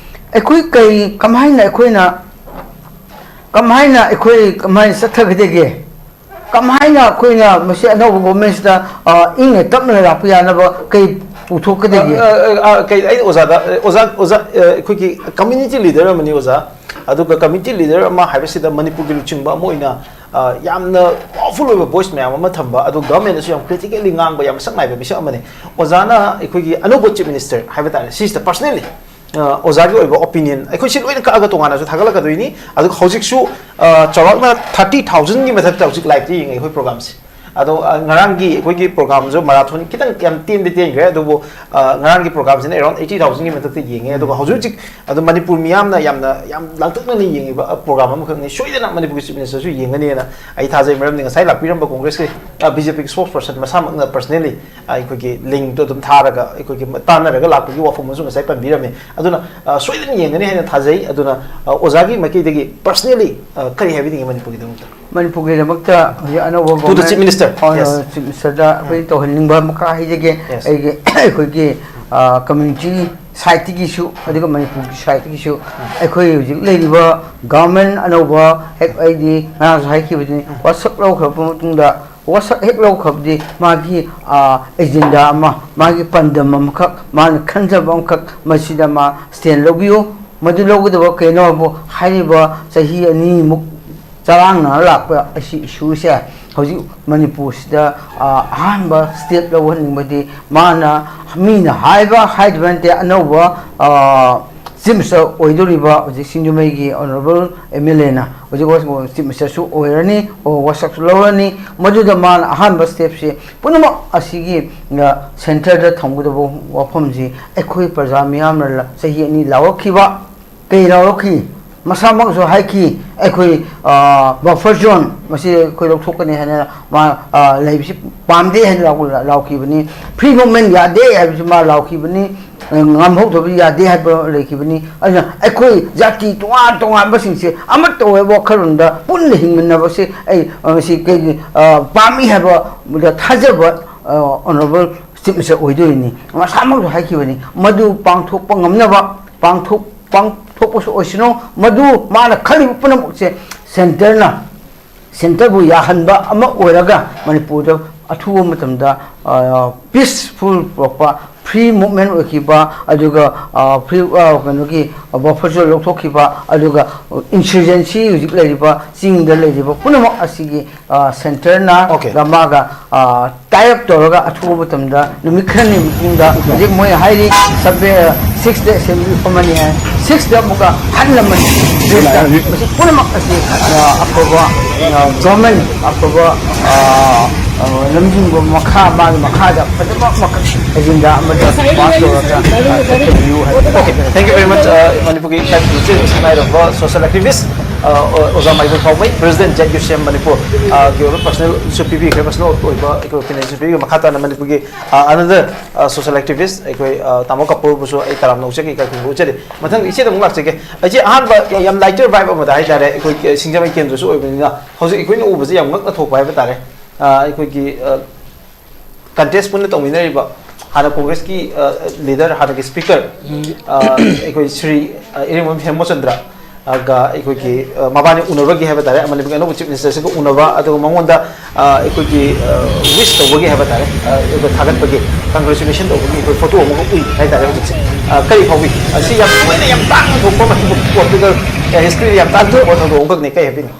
ꯑꯩꯈꯣꯏ ꯀꯔꯤ, ꯀꯃꯥꯏꯅ ꯑꯩꯈꯣꯏꯅ, ꯀꯃꯥꯏꯅ ꯑꯩꯈꯣꯏ ꯀꯃꯥꯏꯅ ꯆꯠꯊꯒꯗꯒꯦ? ꯀꯃꯥꯏꯅ ꯑꯩꯈꯣꯏꯅ ꯃꯁꯤ ꯑꯅꯧꯕ government ꯁꯤꯗ, ꯑ, ꯏꯪꯅ ꯇꯞꯅ ꯂꯥꯛꯄ ꯌꯥꯅꯕ ꯀꯩ ꯄꯨꯊꯣꯛꯀꯗꯒꯦ? ꯑ, ꯑ, ꯑ, ꯀꯩ, ꯑꯩ ꯑꯣꯖꯥꯗ, ꯑꯣꯖꯥ, ꯑꯣꯖꯥ, ꯑ, ꯑꯩꯈꯣꯏꯒꯤ community leader ꯑꯃꯅꯤ ꯑꯣꯖꯥ꯫ ꯑꯗꯨꯒ community leader ꯑꯃ ꯍꯥꯏꯕꯁꯤꯗ ꯃꯅꯤꯄꯨꯔꯒꯤ ꯂꯨꯆꯤꯡꯕ ꯑꯃ ꯑꯣꯏꯅ, ꯑ, ꯌꯥꯝꯅ powerful ꯑꯣꯏꯕ voice ꯃꯌꯥꯝ ꯑꯃ ꯊꯝꯕ, ꯑꯗꯨ government ꯗꯁꯨ ꯌꯥꯝ critically ꯉꯥꯡꯕ ꯌꯥꯝ ꯃꯁꯛ ꯅꯥꯏꯕ ꯃꯤꯁꯛ ꯑꯃꯅꯤ꯫ ꯑꯣꯖꯥꯅ ꯑꯩꯈꯣꯏꯒꯤ ꯑꯅꯧꯕ Chief Minister ꯍꯥꯏꯕ ꯇꯥꯔꯦ, ꯁꯤꯁꯤꯗ personally, ꯑ, ꯑꯣꯖꯥꯒꯤ ꯑꯣꯏꯕ opinion, ꯑꯩꯈꯣꯏ ꯁꯤ ꯂꯣꯏꯅ ꯀꯛꯑꯒ ꯇꯣꯉꯥꯟꯅꯁꯨ ꯊꯥꯒꯠꯂꯛꯀꯗꯣꯏꯅꯤ꯫ ꯑꯗꯨꯒ ꯍꯧꯖꯤꯛꯁꯨ, ꯑ, ꯆꯥꯎꯔꯥꯛꯅ thirty thousand ꯒꯤ ꯃꯊꯛꯇ ꯍꯧꯖꯤꯛ live ꯇ ꯌꯦꯡꯉꯦ ꯑꯩꯈꯣꯏ program ꯁꯦ꯫ ꯑꯗꯣ, ꯑ, ꯉꯔꯥꯡꯒꯤ ꯑꯩꯈꯣꯏꯒꯤ program ꯁꯨ marathon ꯈꯤꯇꯪ ꯌꯥꯝ ꯇꯦꯟꯗꯤ ꯇꯦꯟꯈ꯭ꯔꯦ, ꯑꯗꯨꯕꯨ, ꯑ, ꯉꯔꯥꯡꯒꯤ program ꯁꯤꯅ around eighty thousand ꯒꯤ ꯃꯊꯛꯇ ꯌꯦꯡꯉꯦ꯫ ꯑꯗꯨꯒ ꯍꯧꯖꯤꯛ ꯍꯧꯖꯤꯛ ꯑꯗꯣ ꯃꯅꯤꯄꯨꯔ ꯃꯤꯌꯥꯝꯅ ꯌꯥꯝꯅ, ꯌꯥꯝ ꯂꯥꯡꯇꯛꯅꯅ ꯌꯦꯡꯉꯤꯕ, ꯑ, program ꯑꯃꯈꯛꯅꯤ꯫ ꯁꯣꯏꯗꯅ ꯃꯅꯤꯄꯨꯔꯒꯤ Chief Minister ꯁꯨ ꯌꯦꯡꯒꯅꯤꯅ ꯑꯩ ꯊꯥꯖꯩ, ꯃꯔꯝꯗꯤ ꯉꯁꯥꯏ ꯂꯥꯛꯄꯤꯔꯝꯕ Congress ꯀꯤ, ꯑ, B J P ꯒꯤ spokesperson ꯃꯁꯥꯃꯛꯅ personally, ꯑ, ꯑꯩꯈꯣꯏꯒꯤ link ꯇꯣ ꯑꯗꯨꯝ ꯊꯥꯔꯒ ꯑꯩꯈꯣꯏꯒꯤ ꯃ-, ꯇꯥꯟꯅꯔꯒ ꯂꯥꯛꯄꯒꯤ ꯋꯥꯐꯝ ꯑꯃꯁꯨ ꯉꯁꯥꯏ ꯄꯟꯕꯤꯔꯝꯃꯤ꯫ ꯑꯗꯨꯅ, ꯑ, ꯁꯣꯏꯗꯅ ꯌꯦꯡꯒꯅꯤ ꯍꯥꯏꯅ ꯊꯥꯖꯩ꯫ ꯑꯗꯨꯅ, ꯑ, ꯑꯣꯖꯥꯒꯤ ꯃꯥꯏꯀꯩꯗꯒꯤ personally, ꯑ, ꯀꯔꯤ ꯍꯥꯏꯕꯤꯅꯤꯡꯉꯤ ꯃꯅꯤꯄꯨꯔꯒꯤꯗꯃꯛꯇ? ꯃꯅꯤꯄꯨꯔꯒꯤꯗꯃꯛꯇ ꯍꯧꯖꯤꯛ ꯑꯅꯧꯕ To the government, Chief Minister, ꯑ, yes. Chief Minister ꯗ ꯑꯩꯈꯣꯏꯅ ꯇꯧꯍꯟꯅꯤꯡꯕ ꯃꯈꯥ ꯍꯥꯏꯖꯒꯦ꯫ Yes. ꯑꯩꯒꯤ, ꯑꯩꯈꯣꯏꯒꯤ, ꯑ, community side ꯇꯒꯤꯁꯨ, ꯑꯗꯨꯒ ꯃꯅꯤꯄꯨꯔꯒꯤ side ꯇꯒꯤꯁꯨ, ꯑꯩꯈꯣꯏ ꯍꯧꯖꯤꯛ ꯂꯩꯔꯤꯕ government ꯑꯅꯧꯕ, ꯍꯦꯛ ꯑꯩꯗꯤ ꯉꯔꯥꯡꯁꯨ ꯍꯥꯏꯈꯤꯕꯗꯨꯅꯤ, ꯋꯥꯁꯛ ꯂꯧꯈ꯭ꯔꯕ ꯃꯇꯨꯡꯗ, ꯋꯥꯁꯛ ꯍꯦꯛ ꯂꯧꯈ꯭ꯔꯕꯗꯤ ꯃꯥꯒꯤ, ꯑ, agenda ꯑꯃ, ꯃꯥꯒꯤ ꯄꯥꯟꯗꯝ ꯑꯃꯈꯛ, ꯃꯥꯅ ꯈꯟꯖꯕ ꯑꯃꯈꯛ, ꯃꯁꯤꯗ ꯃꯥ stand ꯂꯧꯕꯤꯌꯨ꯫ ꯃꯗꯨ ꯂꯧꯒꯗꯕ ꯀꯩꯅꯣꯕꯨ ꯍꯥꯏꯔꯤꯕ ꯆꯍꯤ ꯑꯅꯤꯃꯨꯛ ꯆꯔꯥꯡꯅꯅ ꯂꯥꯛꯄ ꯑꯁꯤ issue ꯁꯦ ꯍꯧꯖꯤꯛ ꯃꯅꯤꯄꯨꯔꯁꯤꯗ, ꯑ, ꯑꯍꯥꯟꯕ step ꯂꯧꯍꯟꯅꯤꯡꯕꯗꯤ ꯃꯥꯅ, ꯃꯤꯅ ꯍꯥꯏꯕ ꯍꯥꯏꯗꯕ ꯅꯠꯇꯦ, ꯑꯅꯧꯕ, ꯑ, Chief Minister ꯑꯣꯏꯗꯧꯔꯤꯕ ꯍꯧꯖꯤꯛ ꯁꯤꯡꯖꯃꯩꯒꯤ Honourable M L Aꯅ ꯍꯧꯖꯤꯛ Chief Ministerꯁꯨ ꯑꯣꯏꯔꯅꯤ, ꯋꯥꯁꯛꯁꯨ ꯂꯧꯔꯅꯤ꯫ ꯃꯗꯨꯗ ꯃꯥꯅ ꯑꯍꯥꯟꯕ stepꯁꯦ ꯄꯨꯝꯅꯃꯛ ꯑꯁꯤꯒꯤ, ꯑ, centreꯗ ꯊꯝꯒꯗꯕ ꯋꯥꯐꯝꯁꯤ ꯑꯩꯈꯣꯏ ꯄ꯭ꯔꯖꯥ ꯃꯤꯌꯥꯝꯅ ꯂ-, ꯆꯍꯤ ꯑꯅꯤ ꯂꯥꯎꯔꯛꯈꯤꯕ, ꯀꯩ ꯂꯥꯎꯔꯛꯈꯤ? ꯃꯁꯥꯃꯛꯁꯨ ꯍꯥꯏꯈꯤ, ꯑꯩꯈꯣꯏ, ꯑ, buffer zone ꯃꯁꯤ ꯑꯩꯈꯣꯏ ꯂꯧꯊꯣꯛꯀꯅꯤ ꯍꯥꯏꯅ ꯃꯥ, ꯑ, ꯂꯩꯕꯁꯤ ꯄꯥꯝꯗꯦ ꯍꯥꯏꯅ ꯂꯥꯎ-, ꯂꯥꯎꯈꯤꯕꯅꯤ꯫ Free movement ꯌꯥꯗꯦ ꯍꯥꯏꯕꯁꯤ ꯃꯥ ꯂꯥꯎꯈꯤꯕꯅꯤ꯫ ꯉꯝꯍꯧꯗꯕ ꯌꯥꯗꯦ ꯍꯥꯏꯕ ꯂꯩꯈꯤꯕꯅꯤ꯫ ꯑꯗꯨꯅ ꯑꯩꯈꯣꯏ ꯖꯥꯇꯤ ꯇꯣꯉꯥꯟ ꯇꯣꯉꯥꯟꯕꯁꯤꯡꯁꯦ ꯑꯃꯠꯇ ꯑꯣꯏꯕ ꯋꯥꯈꯜꯂꯣꯟꯗ ꯄꯨꯟꯅ ꯍꯤꯡꯃꯤꯟꯅꯕꯁꯦ ꯑꯩ, ꯑ, ꯃꯁꯤ ꯀꯩꯒꯤ, ꯑ, ꯄꯥꯝꯃꯤ ꯍꯥꯏꯕꯗ ꯊꯥꯖꯕ, ꯑ, Honourable Chief Minister ꯑꯣꯏꯗꯣꯏꯅꯤ꯫ ꯃꯁꯥꯃꯛꯁꯨ ꯍꯥꯏꯈꯤꯕꯅꯤ꯫ ꯃꯗꯨ ꯄꯥꯡꯊꯣꯛꯄ ꯉꯝꯅꯕ, ꯄꯥꯡꯊꯣꯛ-, ꯄꯥꯡꯊꯣꯛꯄꯁꯨ ꯑꯣꯏꯁꯅꯨ꯫ ꯃꯗꯨ ꯃꯥꯅ ꯈꯜꯂꯤꯕ ꯄꯨꯝꯅꯃꯛꯁꯦ centreꯅ, centreꯕꯨ ꯌꯥꯍꯟꯕ ꯑꯃ ꯑꯣꯏꯔꯒ ꯃꯅꯤꯄꯨꯔꯗ ꯑꯊꯨꯕ ꯃꯇꯝꯗ, ꯑ, peaceful ꯄꯨꯔꯛꯄ, free movement ꯑꯣꯏꯈꯤꯕ, ꯑꯗꯨꯒ, ꯑ, free, ꯑ, ꯀꯩꯅꯣꯒꯤ, ꯑ, buffer zone ꯂꯧꯊꯣꯛꯈꯤꯕ, ꯑꯗꯨꯒ insurgency ꯍꯧꯖꯤꯛ ꯂꯩꯔꯤꯕ ꯆꯤꯡꯗ ꯂꯩꯔꯤꯕ ꯄꯨꯝꯅꯃꯛ ꯑꯁꯤꯒꯤ, ꯑ, centreꯅ Okay. ꯒ ꯃꯥꯒ, ꯑ, tie up ꯇꯧꯔꯒ ꯑꯊꯨꯕ ꯃꯇꯝꯗ ꯅꯨꯃꯤꯠ ꯈꯔꯅꯤ ꯃꯇꯨꯡꯗ ꯍꯧꯖꯤꯛ ꯃꯣꯏ ꯍꯥꯏꯔꯤ, ꯁꯕꯦ-, sixth assembly ꯐꯝꯃꯅꯤ ꯍꯥꯏ, sixthꯗ ꯑꯃꯨꯛꯀ ꯍꯟꯅ ꯃꯅꯤ-, ꯃꯁꯤ ꯄꯨꯝꯅꯃꯛ ꯑꯁꯤ, ꯑ, ꯑꯐꯕ, ꯑ, government, ꯑꯐꯕ, ꯑ, ꯑ, ꯂꯝꯖꯤꯡꯕ ꯃꯈꯥ, ꯃꯥꯒꯤ ꯃꯈꯥꯗ ꯐꯖꯕ ꯃꯈꯜ agenda ꯑꯃꯗ pass ꯇꯧꯔꯒ, ꯑ, ꯆꯠꯊꯕꯤꯌꯨ ꯍꯥꯏꯕ꯫ Okay, thank you very much, uh, ꯃꯅꯤꯄꯨꯔꯒꯤ ꯏꯀꯥꯏ ꯈꯨꯝꯅꯕ ꯁꯛꯅꯥꯏꯔꯕ social activist, uh, ꯑꯣꯖꯥ ꯃꯥꯏꯕꯝ ꯄꯥꯎꯃꯩ, President Z U C M Manipur, uh, ꯒꯤ ꯑꯣꯏꯕ personal ꯁꯨ ꯄꯤꯕꯤꯈ꯭ꯔꯦ, personal ꯑꯣꯏꯕ ꯑꯩꯈꯣꯏ opinion ꯁꯨ ꯄꯤꯕꯤꯈ꯭ꯔꯦ꯫ ꯃꯈꯥ ꯇꯥꯅ ꯃꯅꯤꯄꯨꯔꯒꯤ, uh, another, uh, social activist ꯑꯩꯈꯣꯏ, uh, ꯇꯥꯃꯣ ꯀꯄꯨꯔꯕꯨꯁꯨ ꯑꯩ ꯇꯔꯥꯝꯅ ꯑꯣꯛꯆꯔꯤ, ꯏꯀꯥꯏ ꯈꯨꯝꯅꯕ ꯎꯠꯆꯔꯤ꯫ ꯃꯊꯪ ꯏꯆꯦꯗ ꯑꯃꯨꯛ ꯂꯥꯛꯆꯒꯦ꯫ ꯏꯆꯦ, ꯑꯍꯥꯟꯕ ꯌꯥꯝ lighter vibe ꯑꯃꯗ ꯍꯥꯏꯇꯥꯔꯦ, ꯑꯩꯈꯣꯏ ꯁꯤꯡꯖꯃꯩ ꯀꯦꯟꯗ꯭ꯔꯁꯨ ꯑꯣꯏꯕꯅꯤꯅ ꯍꯧꯖꯤꯛ ꯑꯩꯈꯣꯏꯅ ꯎꯕꯁꯦ ꯌꯥꯝ ꯉꯛꯅ ꯊꯣꯛꯄ ꯍꯥꯏꯕ ꯇꯥꯔꯦ꯫ ꯑ, ꯑꯩꯈꯣꯏꯒꯤ, ꯑ, contest ꯄꯨꯟꯅ ꯇꯧꯃꯤꯟꯅꯔꯤꯕ ꯍꯥꯟꯅ Congressꯀꯤ, ꯑ, leader, ꯍꯥꯟꯅꯒꯤ speaker, ꯑ, ꯑꯩꯈꯣꯏ ꯁ꯭ꯔꯤ, ꯑ, ꯏꯔꯦꯡꯕꯝ ꯍꯦꯃꯆꯟꯗ꯭ꯔ, ꯑ, ꯒ ꯑꯩꯈꯣꯏꯒꯤ, ꯑ, ꯃꯕꯥꯅꯤ ꯎꯅꯕꯒꯤ ꯍꯥꯏꯕ ꯇꯥꯔꯦ, ꯃꯅꯤꯄꯨꯔꯒꯤ ꯑꯅꯧꯕ Chief Ministerꯁꯤꯒ ꯎꯅꯕ, ꯑꯗꯨꯒ ꯃꯉꯣꯟꯗ, ꯑ, ꯑꯩꯈꯣꯏꯒꯤ, ꯑ, wish ꯇꯧꯕꯒꯤ ꯍꯥꯏꯕ ꯇꯥꯔꯦ, ꯑ, ꯑꯗꯨꯒ ꯊꯥꯒꯠꯄꯒꯤ, congratulation ꯇꯧꯕꯒꯤ ꯑꯩꯈꯣꯏ photo ꯑꯃꯒ ꯎꯏ ꯍꯥꯏ ꯇꯥꯔꯦ ꯍꯧꯖꯤꯛꯁꯦ꯫ ꯑ, ꯀꯔꯤ ꯐꯥꯎꯕꯤ? ꯑꯁꯤ ꯌꯥꯝ ꯊꯣꯏꯅ ꯌꯥꯝ ꯇꯥꯡꯅ ꯊꯣꯛꯄ ꯃꯅꯤꯄꯨꯔ political historyꯗ ꯌꯥꯝ ꯇꯥꯡꯅ ꯊꯣꯛꯄ ꯊꯧꯗꯣꯛ ꯑꯃꯈꯛꯅꯤ꯫ ꯀꯔꯤ ꯍꯥꯏꯕꯤꯅꯤ?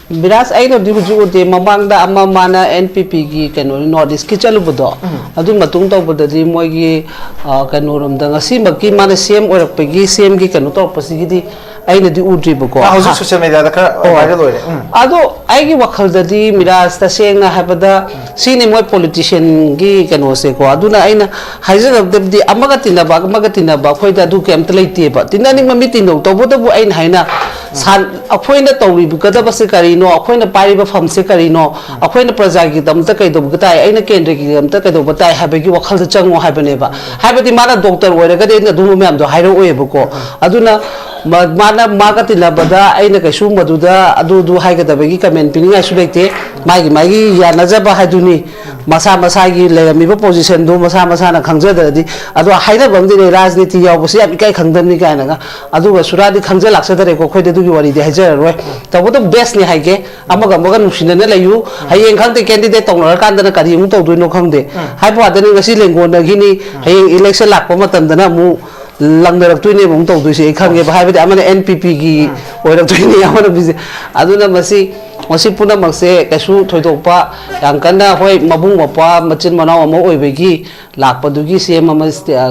ꯕꯤꯔꯥꯖ, ꯑꯩꯅꯗꯤ ꯍꯧꯖꯤꯛ ꯎꯗꯦ꯫ ꯃꯃꯥꯡꯗ ꯑꯃ ꯃꯥꯅ ꯑꯦꯟ ꯄꯤ ꯄꯤꯒꯤ ꯀꯩꯅꯣ, ꯅꯣꯔꯠ ꯏꯁꯀꯤ ꯆꯠꯂꯨꯕꯗꯣ, ꯑꯗꯨ ꯃꯇꯨꯡ ꯇꯧꯕꯗꯗꯤ ꯃꯣꯏꯒꯤ, ꯑ, ꯀꯩꯅꯣꯔꯣꯝꯗ, ꯉꯁꯤꯃꯛꯀꯤ ꯃꯥꯅ ꯁꯤ ꯑꯦꯝ ꯑꯣꯏꯔꯛꯄꯒꯤ, ꯁꯤ ꯑꯦꯝꯒꯤ ꯀꯩꯅꯣ ꯇꯧꯔꯛꯄꯁꯤꯒꯤꯗꯤ ꯑꯩꯅꯗꯤ ꯎꯗ꯭ꯔꯤꯕꯀꯣ꯫ ꯑꯥ, ꯍꯧꯖꯤꯛ ꯍꯥ꯫ ꯁꯣꯁꯤꯌꯦꯜ ꯃꯦꯗꯤꯌꯥꯗ ꯈꯔ ꯑꯣ꯫ ꯚꯥꯏꯔꯦꯜ ꯑꯣꯏꯔꯦ꯫ ꯎꯝ꯫ ꯑꯗꯣ ꯑꯩꯒꯤ ꯋꯥꯈꯜꯗꯗꯤ, ꯃꯤꯔꯥꯖ, ꯇꯁꯦꯡꯅ ꯍꯥꯏꯕꯗ, ꯁꯤꯅꯤ ꯃꯣꯏ ꯄꯣꯂꯤꯇꯤꯁꯤꯌꯟꯒꯤ ꯀꯩꯅꯣꯁꯦꯀꯣ꯫ ꯑꯗꯨꯅ ꯑꯩꯅ ꯍꯥꯏꯖꯒꯗꯕꯗꯤ, ꯑꯃꯒ ꯇꯤꯟꯅꯕ, ꯑꯃꯒ ꯇꯤꯟꯅꯕ, ꯑꯩꯈꯣꯏꯗ ꯑꯗꯨ ꯀꯩꯝꯇ ꯂꯩꯇꯦꯕ꯫ ꯇꯤꯟꯅꯅꯤꯡꯕ ꯃꯤ ꯇꯤꯟꯅꯧ꯫ ꯇꯧꯕꯇꯕꯨ ꯑꯩꯅ ꯍꯥꯏꯅ, ꯁꯥꯟ-, ꯑꯩꯈꯣꯏꯅ ꯇꯧꯔꯤꯕꯒꯗꯕꯁꯦ ꯀꯔꯤꯅꯣ, ꯑꯩꯈꯣꯏꯅ ꯄꯥꯏꯔꯤꯕ ꯐꯝꯁꯦ ꯀꯔꯤꯅꯣ, ꯑꯩꯈꯣꯏꯅ ꯄ꯭ꯔꯖꯥꯒꯤꯗꯃꯛꯇ ꯀꯩꯗꯧꯕ ꯇꯥꯏ, ꯑꯩꯅ ꯀꯦꯟꯗ꯭ꯔꯒꯤꯗꯃꯛꯇ ꯀꯩꯗꯧꯕ ꯇꯥꯏ ꯍꯥꯏꯕꯒꯤ ꯋꯥꯈꯜꯗ ꯆꯪꯉꯣ ꯍꯥꯏꯕꯅꯦꯕ꯫ ꯍꯥꯏꯕꯗꯤ ꯃꯥꯅ ꯗꯣꯛꯇꯔ ꯑꯣꯏꯔꯒꯗꯤ ꯑꯩꯅ ꯑꯗꯨꯝꯕ ꯃꯌꯥꯝꯗꯣ ꯍꯥꯏꯔꯛꯑꯣꯏꯕꯀꯣ꯫ ꯑꯗꯨꯅ ꯃ-, ꯃꯥꯅ, ꯃꯥꯒ ꯇꯤꯟꯅꯕꯗ ꯑꯩꯅ ꯀꯩꯁꯨ ꯃꯗꯨꯗ ꯑꯗꯨꯗꯨ ꯍꯥꯏꯒꯗꯕꯒꯤ ꯀꯃꯦꯟ ꯄꯤꯅꯤꯡꯉꯥꯏꯁꯨ ꯂꯩꯇꯦ꯫ ꯃꯥꯒꯤ, ꯃꯥꯒꯤ ꯌꯥꯅꯖꯕ ꯍꯥꯏꯗꯨꯅꯤ꯫ ꯃꯁꯥ ꯃꯁꯥꯒꯤ ꯂꯩꯔꯝꯃꯤꯕ ꯄꯣꯖꯤꯁꯟꯗꯨ ꯃꯁꯥ ꯃꯁꯥꯅ ꯈꯪꯖꯗ꯭ꯔꯗꯤ, ꯑꯗꯣ ꯍꯥꯏꯅꯕ ꯑꯃꯗꯤ ꯂꯩ, ꯔꯥꯖꯅꯤꯇꯤ ꯌꯥꯎꯕꯁꯤ ꯌꯥꯝ ꯏꯀꯥꯏ ꯈꯪꯗꯕꯅꯤ ꯀꯥꯏꯅꯒ꯫ ꯑꯗꯨꯒ ꯁꯨꯔꯥꯗꯤ ꯈꯪꯖ ꯂꯥꯛꯆꯗꯔꯦꯀꯣ, ꯑꯩꯈꯣꯏꯗꯤ ꯑꯗꯨꯒꯤ ꯋꯥꯔꯤꯗꯤ ꯍꯥꯏꯖꯔꯔꯣꯏ꯫ ꯇꯧꯕꯇꯕꯨ ꯕꯦꯁꯅꯤ ꯍꯥꯏꯒꯦ, ꯑꯃꯒ ꯑꯃꯒ ꯅꯨꯡꯁꯤꯅꯅ ꯂꯩꯌꯨ꯫ ꯍꯌꯦꯡ ꯈꯪꯗꯦ, ꯀꯦꯟꯗꯤꯗꯦꯠ ꯇꯧꯅꯔꯀꯥꯟꯗꯅ ꯀꯔꯤ ꯑꯃꯨꯛ ꯇꯧꯗꯣꯏꯅꯣ ꯈꯪꯗꯦ꯫ ꯍꯥꯏꯕ ꯋꯥꯗꯅꯤ, ꯉꯁꯤ ꯂꯦꯡꯒꯣꯟꯅꯈꯤꯅꯤ, ꯍꯌꯦꯡ ꯏꯂꯦꯛꯁꯟ ꯂꯥꯛꯄ ꯃꯇꯝꯗꯅ ꯑꯃꯨꯛ ꯂꯪꯅꯔꯛꯇꯣꯏꯅꯦꯕ ꯑꯃꯨꯛ ꯇꯧꯗꯣꯏꯁꯦ, ꯑꯩ ꯈꯪꯉꯦꯕ꯫ ꯍꯥꯏꯕꯗꯤ ꯑꯃꯅ ꯑꯦꯟ ꯄꯤ ꯄꯤꯒꯤ ꯑꯣꯏꯔꯛꯇꯣꯏꯅꯦ, ꯑꯃꯅ ꯕꯤ ꯖꯦ ꯄꯤ꯫ ꯑꯗꯨꯅ ꯃꯁꯤ, ꯃꯁꯤ ꯄꯨꯝꯅꯃꯛꯁꯦ ꯀꯩꯁꯨ ꯊꯣꯏꯗꯣꯛꯄ, ꯌꯥꯝ ꯀꯟꯅ, ꯍꯣꯏ, ꯃꯕꯨꯡ ꯃꯧꯄ꯭ꯋꯥ, ꯃꯆꯤꯟ ꯃꯅꯥꯎ ꯑꯃ ꯑꯣꯏꯕꯒꯤ ꯂꯥꯛꯄꯗꯨꯒꯤ ꯁꯤ ꯑꯦꯝ ꯑꯃ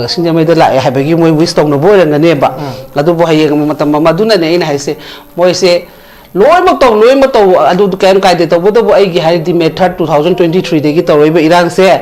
ꯁꯤꯡꯖꯃꯩꯗ ꯂꯥꯛꯑꯦ ꯍꯥꯏꯕꯒꯤ ꯃꯣꯏ ꯋꯤꯁ ꯇꯧꯅꯕ ꯑꯣꯏꯔꯝꯒꯅꯦꯕ꯫ ꯑꯗꯨꯕꯨ ꯍꯌꯦꯡ ꯃꯇꯝ ꯑꯃ, ꯑꯗꯨꯅꯅꯦ ꯑꯩꯅ ꯍꯥꯏꯁꯦ, ꯃꯣꯏꯁꯦ ꯂꯣꯏꯅꯃꯛ ꯇꯧ, ꯂꯣꯏꯅꯃꯛ ꯇꯧ, ꯑꯗꯨ ꯀꯔꯤꯝ ꯀꯥꯏꯗꯦ꯫ ꯇꯧꯕꯇꯕꯨ ꯑꯩꯒꯤ ꯍꯥꯏꯔꯗꯤ ꯃꯦ ꯊꯥꯔꯠ, ꯇꯨ ꯊꯥꯎꯖꯟ ꯇ꯭ꯋꯦꯟꯇꯤ ꯊ꯭ꯔꯤꯗꯒꯤ ꯇꯧꯔꯛꯏꯕ ꯏꯔꯥꯡꯁꯦ,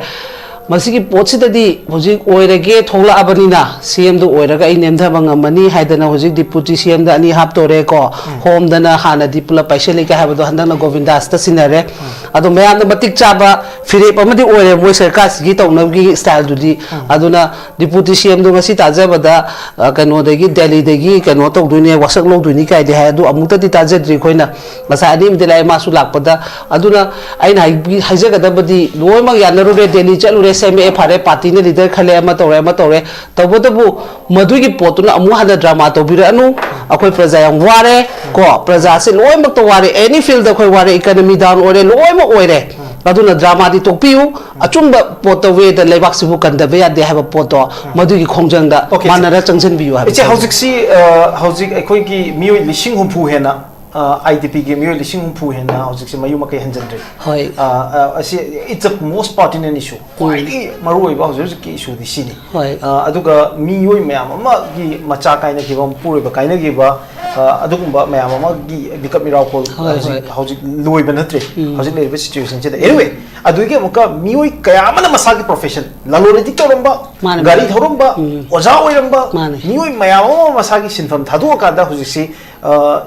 ꯃꯁꯤꯒꯤ ꯄꯣꯠꯁꯤꯗꯗꯤ ꯍꯧꯖꯤꯛ ꯑꯣꯏꯔꯒꯦ ꯊꯣꯛꯂꯛꯑꯕꯅꯤꯅ, ꯁꯤ ꯑꯦꯝꯗꯨ ꯑꯣꯏꯔꯒ ꯑꯩ ꯅꯦꯝꯊꯕ ꯉꯝꯃꯅꯤ ꯍꯥꯏꯗꯅ ꯍꯧꯖꯤꯛ ꯗꯤꯄꯨꯇꯤ ꯁꯤ ꯑꯦꯝꯗ ꯑꯅꯤ ꯍꯥꯞꯇꯣꯔꯦꯀꯣ꯫ ꯍꯣꯝꯗꯅ ꯍꯥꯟꯅꯗꯤ ꯄꯨꯂꯞ ꯄꯥꯏꯁꯤꯜꯂꯤꯒ ꯍꯥꯏꯕꯗꯣ ꯍꯟꯗꯛꯅ ꯒꯣꯕꯤꯟꯗꯥꯁꯇ ꯁꯤꯟꯅꯔꯦ꯫ ꯑꯗꯣ ꯃꯌꯥꯝꯅ ꯃꯇꯤꯛ ꯆꯥꯕ ꯐꯤꯔꯦꯞ ꯑꯃꯗꯤ ꯑꯣꯏꯔꯦ ꯃꯣꯏ ꯁꯔꯀꯥꯔꯁꯤꯒꯤ ꯇꯧꯅꯕꯒꯤ ꯁ꯭ꯇꯥꯏꯜꯗꯨꯗꯤ꯫ ꯑꯗꯨꯅ ꯗꯤꯄꯨꯇꯤ ꯁꯤ ꯑꯦꯝꯗꯣ ꯉꯁꯤ ꯇꯥꯖꯕꯗ, ꯑ, ꯀꯩꯅꯣꯗꯒꯤ, ꯗꯦꯜꯂꯤꯗꯒꯤ ꯀꯩꯅꯣ ꯇꯧꯗꯣꯏꯅꯦ, ꯋꯥꯁꯛ ꯂꯧꯗꯣꯏꯅꯤ ꯀꯥꯏꯗꯤ ꯍꯥꯏ, ꯑꯗꯨ ꯑꯃꯨꯛꯇꯗꯤ ꯇꯥꯖꯗ꯭ꯔꯤ ꯑꯩꯈꯣꯏꯅ꯫ ꯉꯁꯥꯏ ꯑꯅꯤꯕꯨꯗꯤ ꯂꯥꯛꯑꯦ, ꯃꯥꯁꯨ ꯂꯥꯛꯄꯗ꯫ ꯑꯗꯨꯅ ꯑꯩꯅ ꯍꯥꯏꯕꯤ-, ꯍꯥꯏꯖꯒꯗꯕꯗꯤ, ꯂꯣꯏꯅꯃꯛ ꯌꯥꯅꯔꯨꯔꯦ, ꯗꯦꯜꯂꯤ ꯆꯠꯂꯨꯔꯦ, ꯁꯦꯝꯃꯛꯑꯦ, ꯐꯔꯦ, ꯄꯥꯔꯇꯤꯅ ꯂꯤꯗꯔ ꯈꯜꯂꯦ, ꯑꯃ ꯇꯧꯔꯦ, ꯑꯃ ꯇꯧꯔꯦ꯫ ꯇꯧꯕꯇꯕꯨ ꯃꯗꯨꯒꯤ ꯄꯣꯠꯇꯨꯅ ꯑꯃꯨꯛ ꯍꯟꯅ ꯗ꯭ꯔꯃꯥ ꯇꯧꯕꯤꯔꯛꯑꯅꯨ꯫ ꯑꯩꯈꯣꯏ ꯄ꯭ꯔꯖꯥ ꯌꯥꯝ ꯋꯥꯔꯦ ꯀꯣ, ꯄ꯭ꯔꯖꯥꯁꯦ ꯂꯣꯏꯅꯃꯛꯇ ꯋꯥꯔꯦ, ꯑꯦꯅꯤ ꯐꯤꯜꯗ ꯑꯩꯈꯣꯏ ꯋꯥꯔꯦ, ꯏꯀꯅꯃꯤ ꯗꯥꯎꯟ ꯑꯣꯏꯔꯦ, ꯂꯣꯏꯅꯃꯛ ꯑꯣꯏꯔꯦ꯫ ꯑꯗꯨꯅ ꯗ꯭ꯔꯃꯥꯗꯤ ꯇꯣꯛꯄꯤꯌꯨ, ꯑꯆꯨꯝꯕ ꯄꯣꯠꯇ ꯋꯦꯗ ꯂꯩꯕꯥꯛꯁꯤꯕꯨ ꯀꯟꯗꯕ ꯌꯥꯗꯦ ꯍꯥꯏꯕ ꯄꯣꯠꯇꯣ, ꯃꯗꯨꯒꯤ ꯈꯣꯡꯖꯪꯗ OK, ꯏꯆꯦ꯫ ꯃꯥꯟꯅꯔ ꯆꯪꯁꯤꯟꯕꯤꯌꯨ ꯍꯥꯏꯕ ꯏꯆꯦ, ꯄꯣꯠꯇꯣ꯫ ꯍꯧꯖꯤꯛꯁꯤ, ꯑ, ꯍꯧꯖꯤꯛ ꯑꯩꯈꯣꯏꯒꯤ ꯃꯤꯑꯣꯏ ꯂꯤꯁꯤꯡ ꯍꯨꯝꯐꯨ ꯍꯦꯟꯅ ꯑꯥꯏ ꯗꯤ ꯄꯤꯒꯤ ꯃꯤꯑꯣꯏ ꯂꯤꯁꯤꯡ ꯍꯨꯝꯐꯨ ꯍꯦꯟꯅ ꯍꯧꯖꯤꯛꯁꯦ ꯃꯌꯨꯝ ꯃꯀꯩ ꯍꯟꯖꯤꯟꯗ꯭ꯔꯤ꯫ ꯍꯣꯏ꯫ ꯑ, ꯑ, ꯑꯁꯤ it's a most pertinent issue, ꯈ꯭ꯋꯥꯏꯗꯒꯤ ꯃꯔꯨꯑꯣꯏꯕ ꯍꯧꯖꯤꯛ ꯍꯧꯖꯤꯛꯀꯤ ꯏꯁꯨꯗꯤ ꯁꯤꯅꯤ꯫ ꯍꯣꯏ꯫ ꯑ, ꯑꯗꯨꯒ ꯃꯤꯑꯣꯏ ꯃꯌꯥꯝ ꯑꯃꯒꯤ ꯃꯆꯥ ꯀꯥꯏꯅꯈꯤꯕ, ꯃꯄꯨꯔꯣꯏꯕ ꯀꯥꯏꯅꯈꯤꯕ, ꯑ, ꯑꯗꯨꯒꯨꯝꯕ ꯃꯌꯥꯝ ꯑꯃꯒꯤ ꯃꯤꯀꯞ ꯃꯤꯔꯥꯎꯈꯣꯜ ꯍꯣꯏ, ꯍꯧꯖꯤꯛ ꯍꯣꯏ꯫ ꯍꯧꯖꯤꯛ ꯂꯣꯏꯕ ꯅꯠꯇ꯭ꯔꯤ꯫ ꯎꯝ꯫ ꯍꯧꯖꯤꯛ ꯂꯩꯔꯤꯕ ꯁꯤꯆꯨꯋꯦꯁꯟꯁꯤꯗ, anyway, ꯑꯗꯨꯒꯤ ꯑꯃꯨꯛꯀ ꯃꯤꯑꯣꯏ ꯀꯌꯥ ꯑꯃꯅ ꯃꯁꯥꯒꯤ ꯄ꯭ꯔꯣꯐꯦꯁꯟ, ꯂꯂꯣꯟ ꯏꯇꯤꯛ ꯇꯧꯔꯝꯕ, ꯃꯥꯅꯦ, ꯒꯥꯔꯤ ꯃꯥꯅꯦ꯫ ꯊꯧꯔꯝꯕ, ꯎꯝ꯫ ꯑꯣꯖꯥ ꯑꯣꯏꯔꯝꯕ, ꯃꯥꯅꯦ꯫ ꯃꯤꯑꯣꯏ ꯃꯌꯥꯝ ꯑꯃ ꯃꯁꯥꯒꯤ ꯁꯤꯟꯐꯝ ꯊꯥꯗꯣꯛꯑꯀꯥꯟꯗ ꯍꯧꯖꯤꯛꯁꯤ, ꯑ,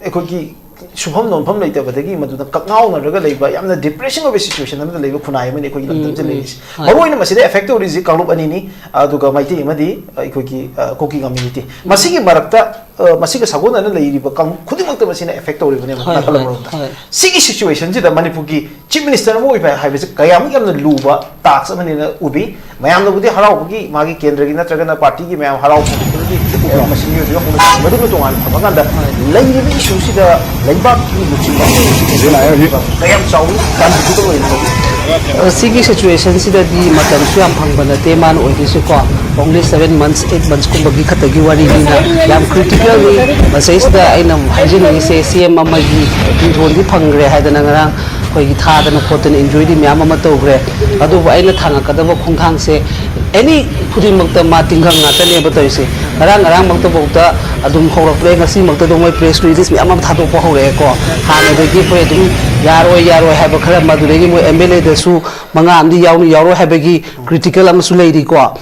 ꯑꯩꯈꯣꯏꯒꯤ ꯁꯨꯐꯝ ꯅꯣꯝꯐꯝ ꯂꯩꯇꯕꯗꯒꯤ ꯃꯗꯨꯗ ꯀꯛꯉꯥꯎꯅꯔꯒ ꯂꯩꯕ, ꯌꯥꯝꯅ ꯗꯤꯄ꯭ꯔꯦꯁꯤꯡ ꯑꯣꯏꯕ ꯁꯤꯆꯨꯋꯦꯁꯟ ꯑꯃꯗ ꯂꯩꯕ ꯈꯨꯟꯅꯥꯏ ꯑꯃꯅꯤ ꯑꯩꯈꯣꯏꯒꯤ ꯎꯝ, ꯂꯝꯗꯝꯁꯤꯗ ꯎꯝ꯫ ꯂꯩꯔꯤꯁꯦ꯫ ꯍꯣꯏ꯫ ꯃꯔꯨꯑꯣꯏꯅ ꯃꯁꯤꯗ ꯑꯦꯐꯦꯛ ꯇꯧꯔꯤꯁꯤ ꯀꯥꯡꯂꯨꯞ ꯑꯅꯤꯅꯤ, ꯑꯗꯨꯒ ꯃꯩꯇꯩ ꯑꯃꯗꯤ ꯑꯩꯈꯣꯏꯒꯤ, ꯑ, ꯀꯨꯀꯤ ꯀꯝꯃ꯭ꯌꯨꯅꯤꯇꯤ꯫ ꯃꯁꯤꯒꯤ ꯃꯔꯛꯇ, ꯑ, ꯃꯁꯤꯒ ꯁꯥꯒꯣꯟꯅꯅ ꯂꯩꯔꯤꯕ ꯀꯥꯡꯂꯨꯞ ꯈꯨꯗꯤꯡꯃꯛꯇ ꯃꯁꯤꯅ ꯑꯦꯐꯦꯛ ꯇꯧꯔꯤꯕꯅꯦꯕ, ꯍꯣꯏ, ꯅꯥꯀꯜ ꯍꯣꯏ, ꯑꯃꯔꯣꯝꯗ꯫ ꯍꯣꯏ꯫ ꯁꯤꯒꯤ ꯁꯤꯆꯨꯋꯦꯁꯟꯁꯤꯗ ꯃꯅꯤꯄꯨꯔꯒꯤ ꯆꯤꯐ ꯃꯤꯅꯤꯁꯇꯔ ꯑꯃ ꯑꯣꯏꯕ ꯍꯥꯏꯕꯁꯤ ꯀꯌꯥꯃꯨꯛ ꯌꯥꯝꯅ ꯂꯨꯕ ꯇꯥꯛꯁ ꯑꯃꯅꯤꯅ ꯎꯕꯤ꯫ ꯃꯌꯥꯝꯅꯕꯨꯗꯤ ꯍꯔꯥꯎꯕꯒꯤ, ꯃꯥꯒꯤ ꯀꯦꯟꯗ꯭ꯔꯒꯤ ꯅꯠꯇ꯭ꯔꯒꯅ ꯄꯥꯔꯇꯤꯒꯤ ꯃꯌꯥꯝ ꯍꯔꯥꯎꯕꯒꯤ, ꯑ, ꯃꯁꯤ ꯃꯤꯑꯣꯏꯕꯒ ꯍꯧꯅ ꯃꯗꯨꯅ ꯇꯣꯉꯥꯟꯅ ꯊꯝꯃꯀꯥꯟꯗ, ꯂꯩꯔꯤꯕ ꯏꯁꯨꯁꯤꯗ ꯂꯩꯕꯥꯛꯀꯤ ꯂꯨꯆꯤꯡꯕ ꯑꯃ ꯑꯣꯏꯅ ꯀꯌꯥꯝ ꯆꯥꯎꯏ, ꯀꯟꯇ꯭ꯔꯤꯕ꯭ꯌꯨꯇꯔ ꯑꯣꯏꯅ ꯂꯧꯏ꯫ ꯁꯤꯒꯤ ꯁꯤꯆꯨꯋꯦꯁꯟꯁꯤꯗꯗꯤ ꯃꯇꯝꯁꯨ ꯌꯥꯝ ꯐꯪꯕ ꯅꯠꯇꯦ ꯃꯥꯅ ꯑꯣꯏꯗꯣꯏꯁꯦꯀꯣ꯫ Only seven months, eight months ꯀꯨꯝꯕꯒꯤ ꯈꯛꯇꯒꯤ ꯋꯥꯔꯤꯅꯤꯅ ꯌꯥꯝ ꯀ꯭ꯔꯤꯇꯤꯀꯦꯜꯅꯤ꯫ ꯃꯁꯤꯁꯤꯗ ꯑꯩꯅ ꯍꯥꯏꯖꯅꯤꯡꯉꯤꯁꯦ, ꯁꯤ ꯑꯦꯝ ꯑꯃꯒꯤ ꯃꯤꯡꯊꯣꯟꯗꯤ ꯐꯪꯈ꯭ꯔꯦ ꯍꯥꯏꯗꯅ ꯉꯔꯥꯡ ꯑꯩꯈꯣꯏꯒꯤ ꯊꯥꯗꯅ ꯈꯣꯠꯇꯅ ꯏꯟꯖꯣꯏꯗꯤ ꯃꯌꯥꯝ ꯑꯃ ꯇꯧꯈ꯭ꯔꯦ꯫ ꯑꯗꯨꯕꯨ ꯑꯩꯅ ꯊꯥꯡꯉꯛꯀꯗꯕ ꯈꯣꯡꯊꯥꯡꯁꯦ ꯑꯦꯅꯤ ꯈꯨꯗꯤꯡꯃꯛꯇ ꯃꯥ ꯇꯤꯡꯒꯪ ꯉꯥꯛꯇꯅꯦꯕ ꯇꯧꯔꯤꯁꯦ꯫ ꯉꯔꯥꯡ ꯉꯔꯥꯡꯃꯛꯇꯕꯨꯛꯇ ꯑꯗꯨꯝ ꯍꯧꯔꯛꯂꯦ, ꯉꯁꯤꯃꯛꯇ ꯑꯗꯨꯝ ꯃꯣꯏ ꯄ꯭ꯔꯦꯁ ꯔꯤꯂꯤꯁ ꯃꯌꯥꯝ ꯑꯃ ꯊꯥꯗꯣꯛꯄ ꯍꯧꯔꯛꯑꯦꯀꯣ꯫ ꯍꯥꯟꯅꯗꯒꯤ ꯑꯩꯈꯣꯏ ꯑꯗꯨꯝ ꯌꯥꯔꯣꯏ ꯌꯥꯔꯣꯏ ꯍꯥꯏꯕ ꯈꯔ, ꯃꯗꯨꯗꯒꯤ ꯃꯣꯏ ꯑꯦꯝ ꯑꯦꯜ ꯑꯦꯗꯁꯨ ꯃꯉꯥ ꯑꯃꯗꯤ ꯌꯥꯎꯅꯤ ꯌꯥꯎꯔꯣꯏ ꯍꯥꯏꯕꯒꯤ ꯀ꯭ꯔꯤꯇꯤꯀꯦꯜ ꯑꯃꯁꯨ ꯂꯩꯔꯤꯀꯣ꯫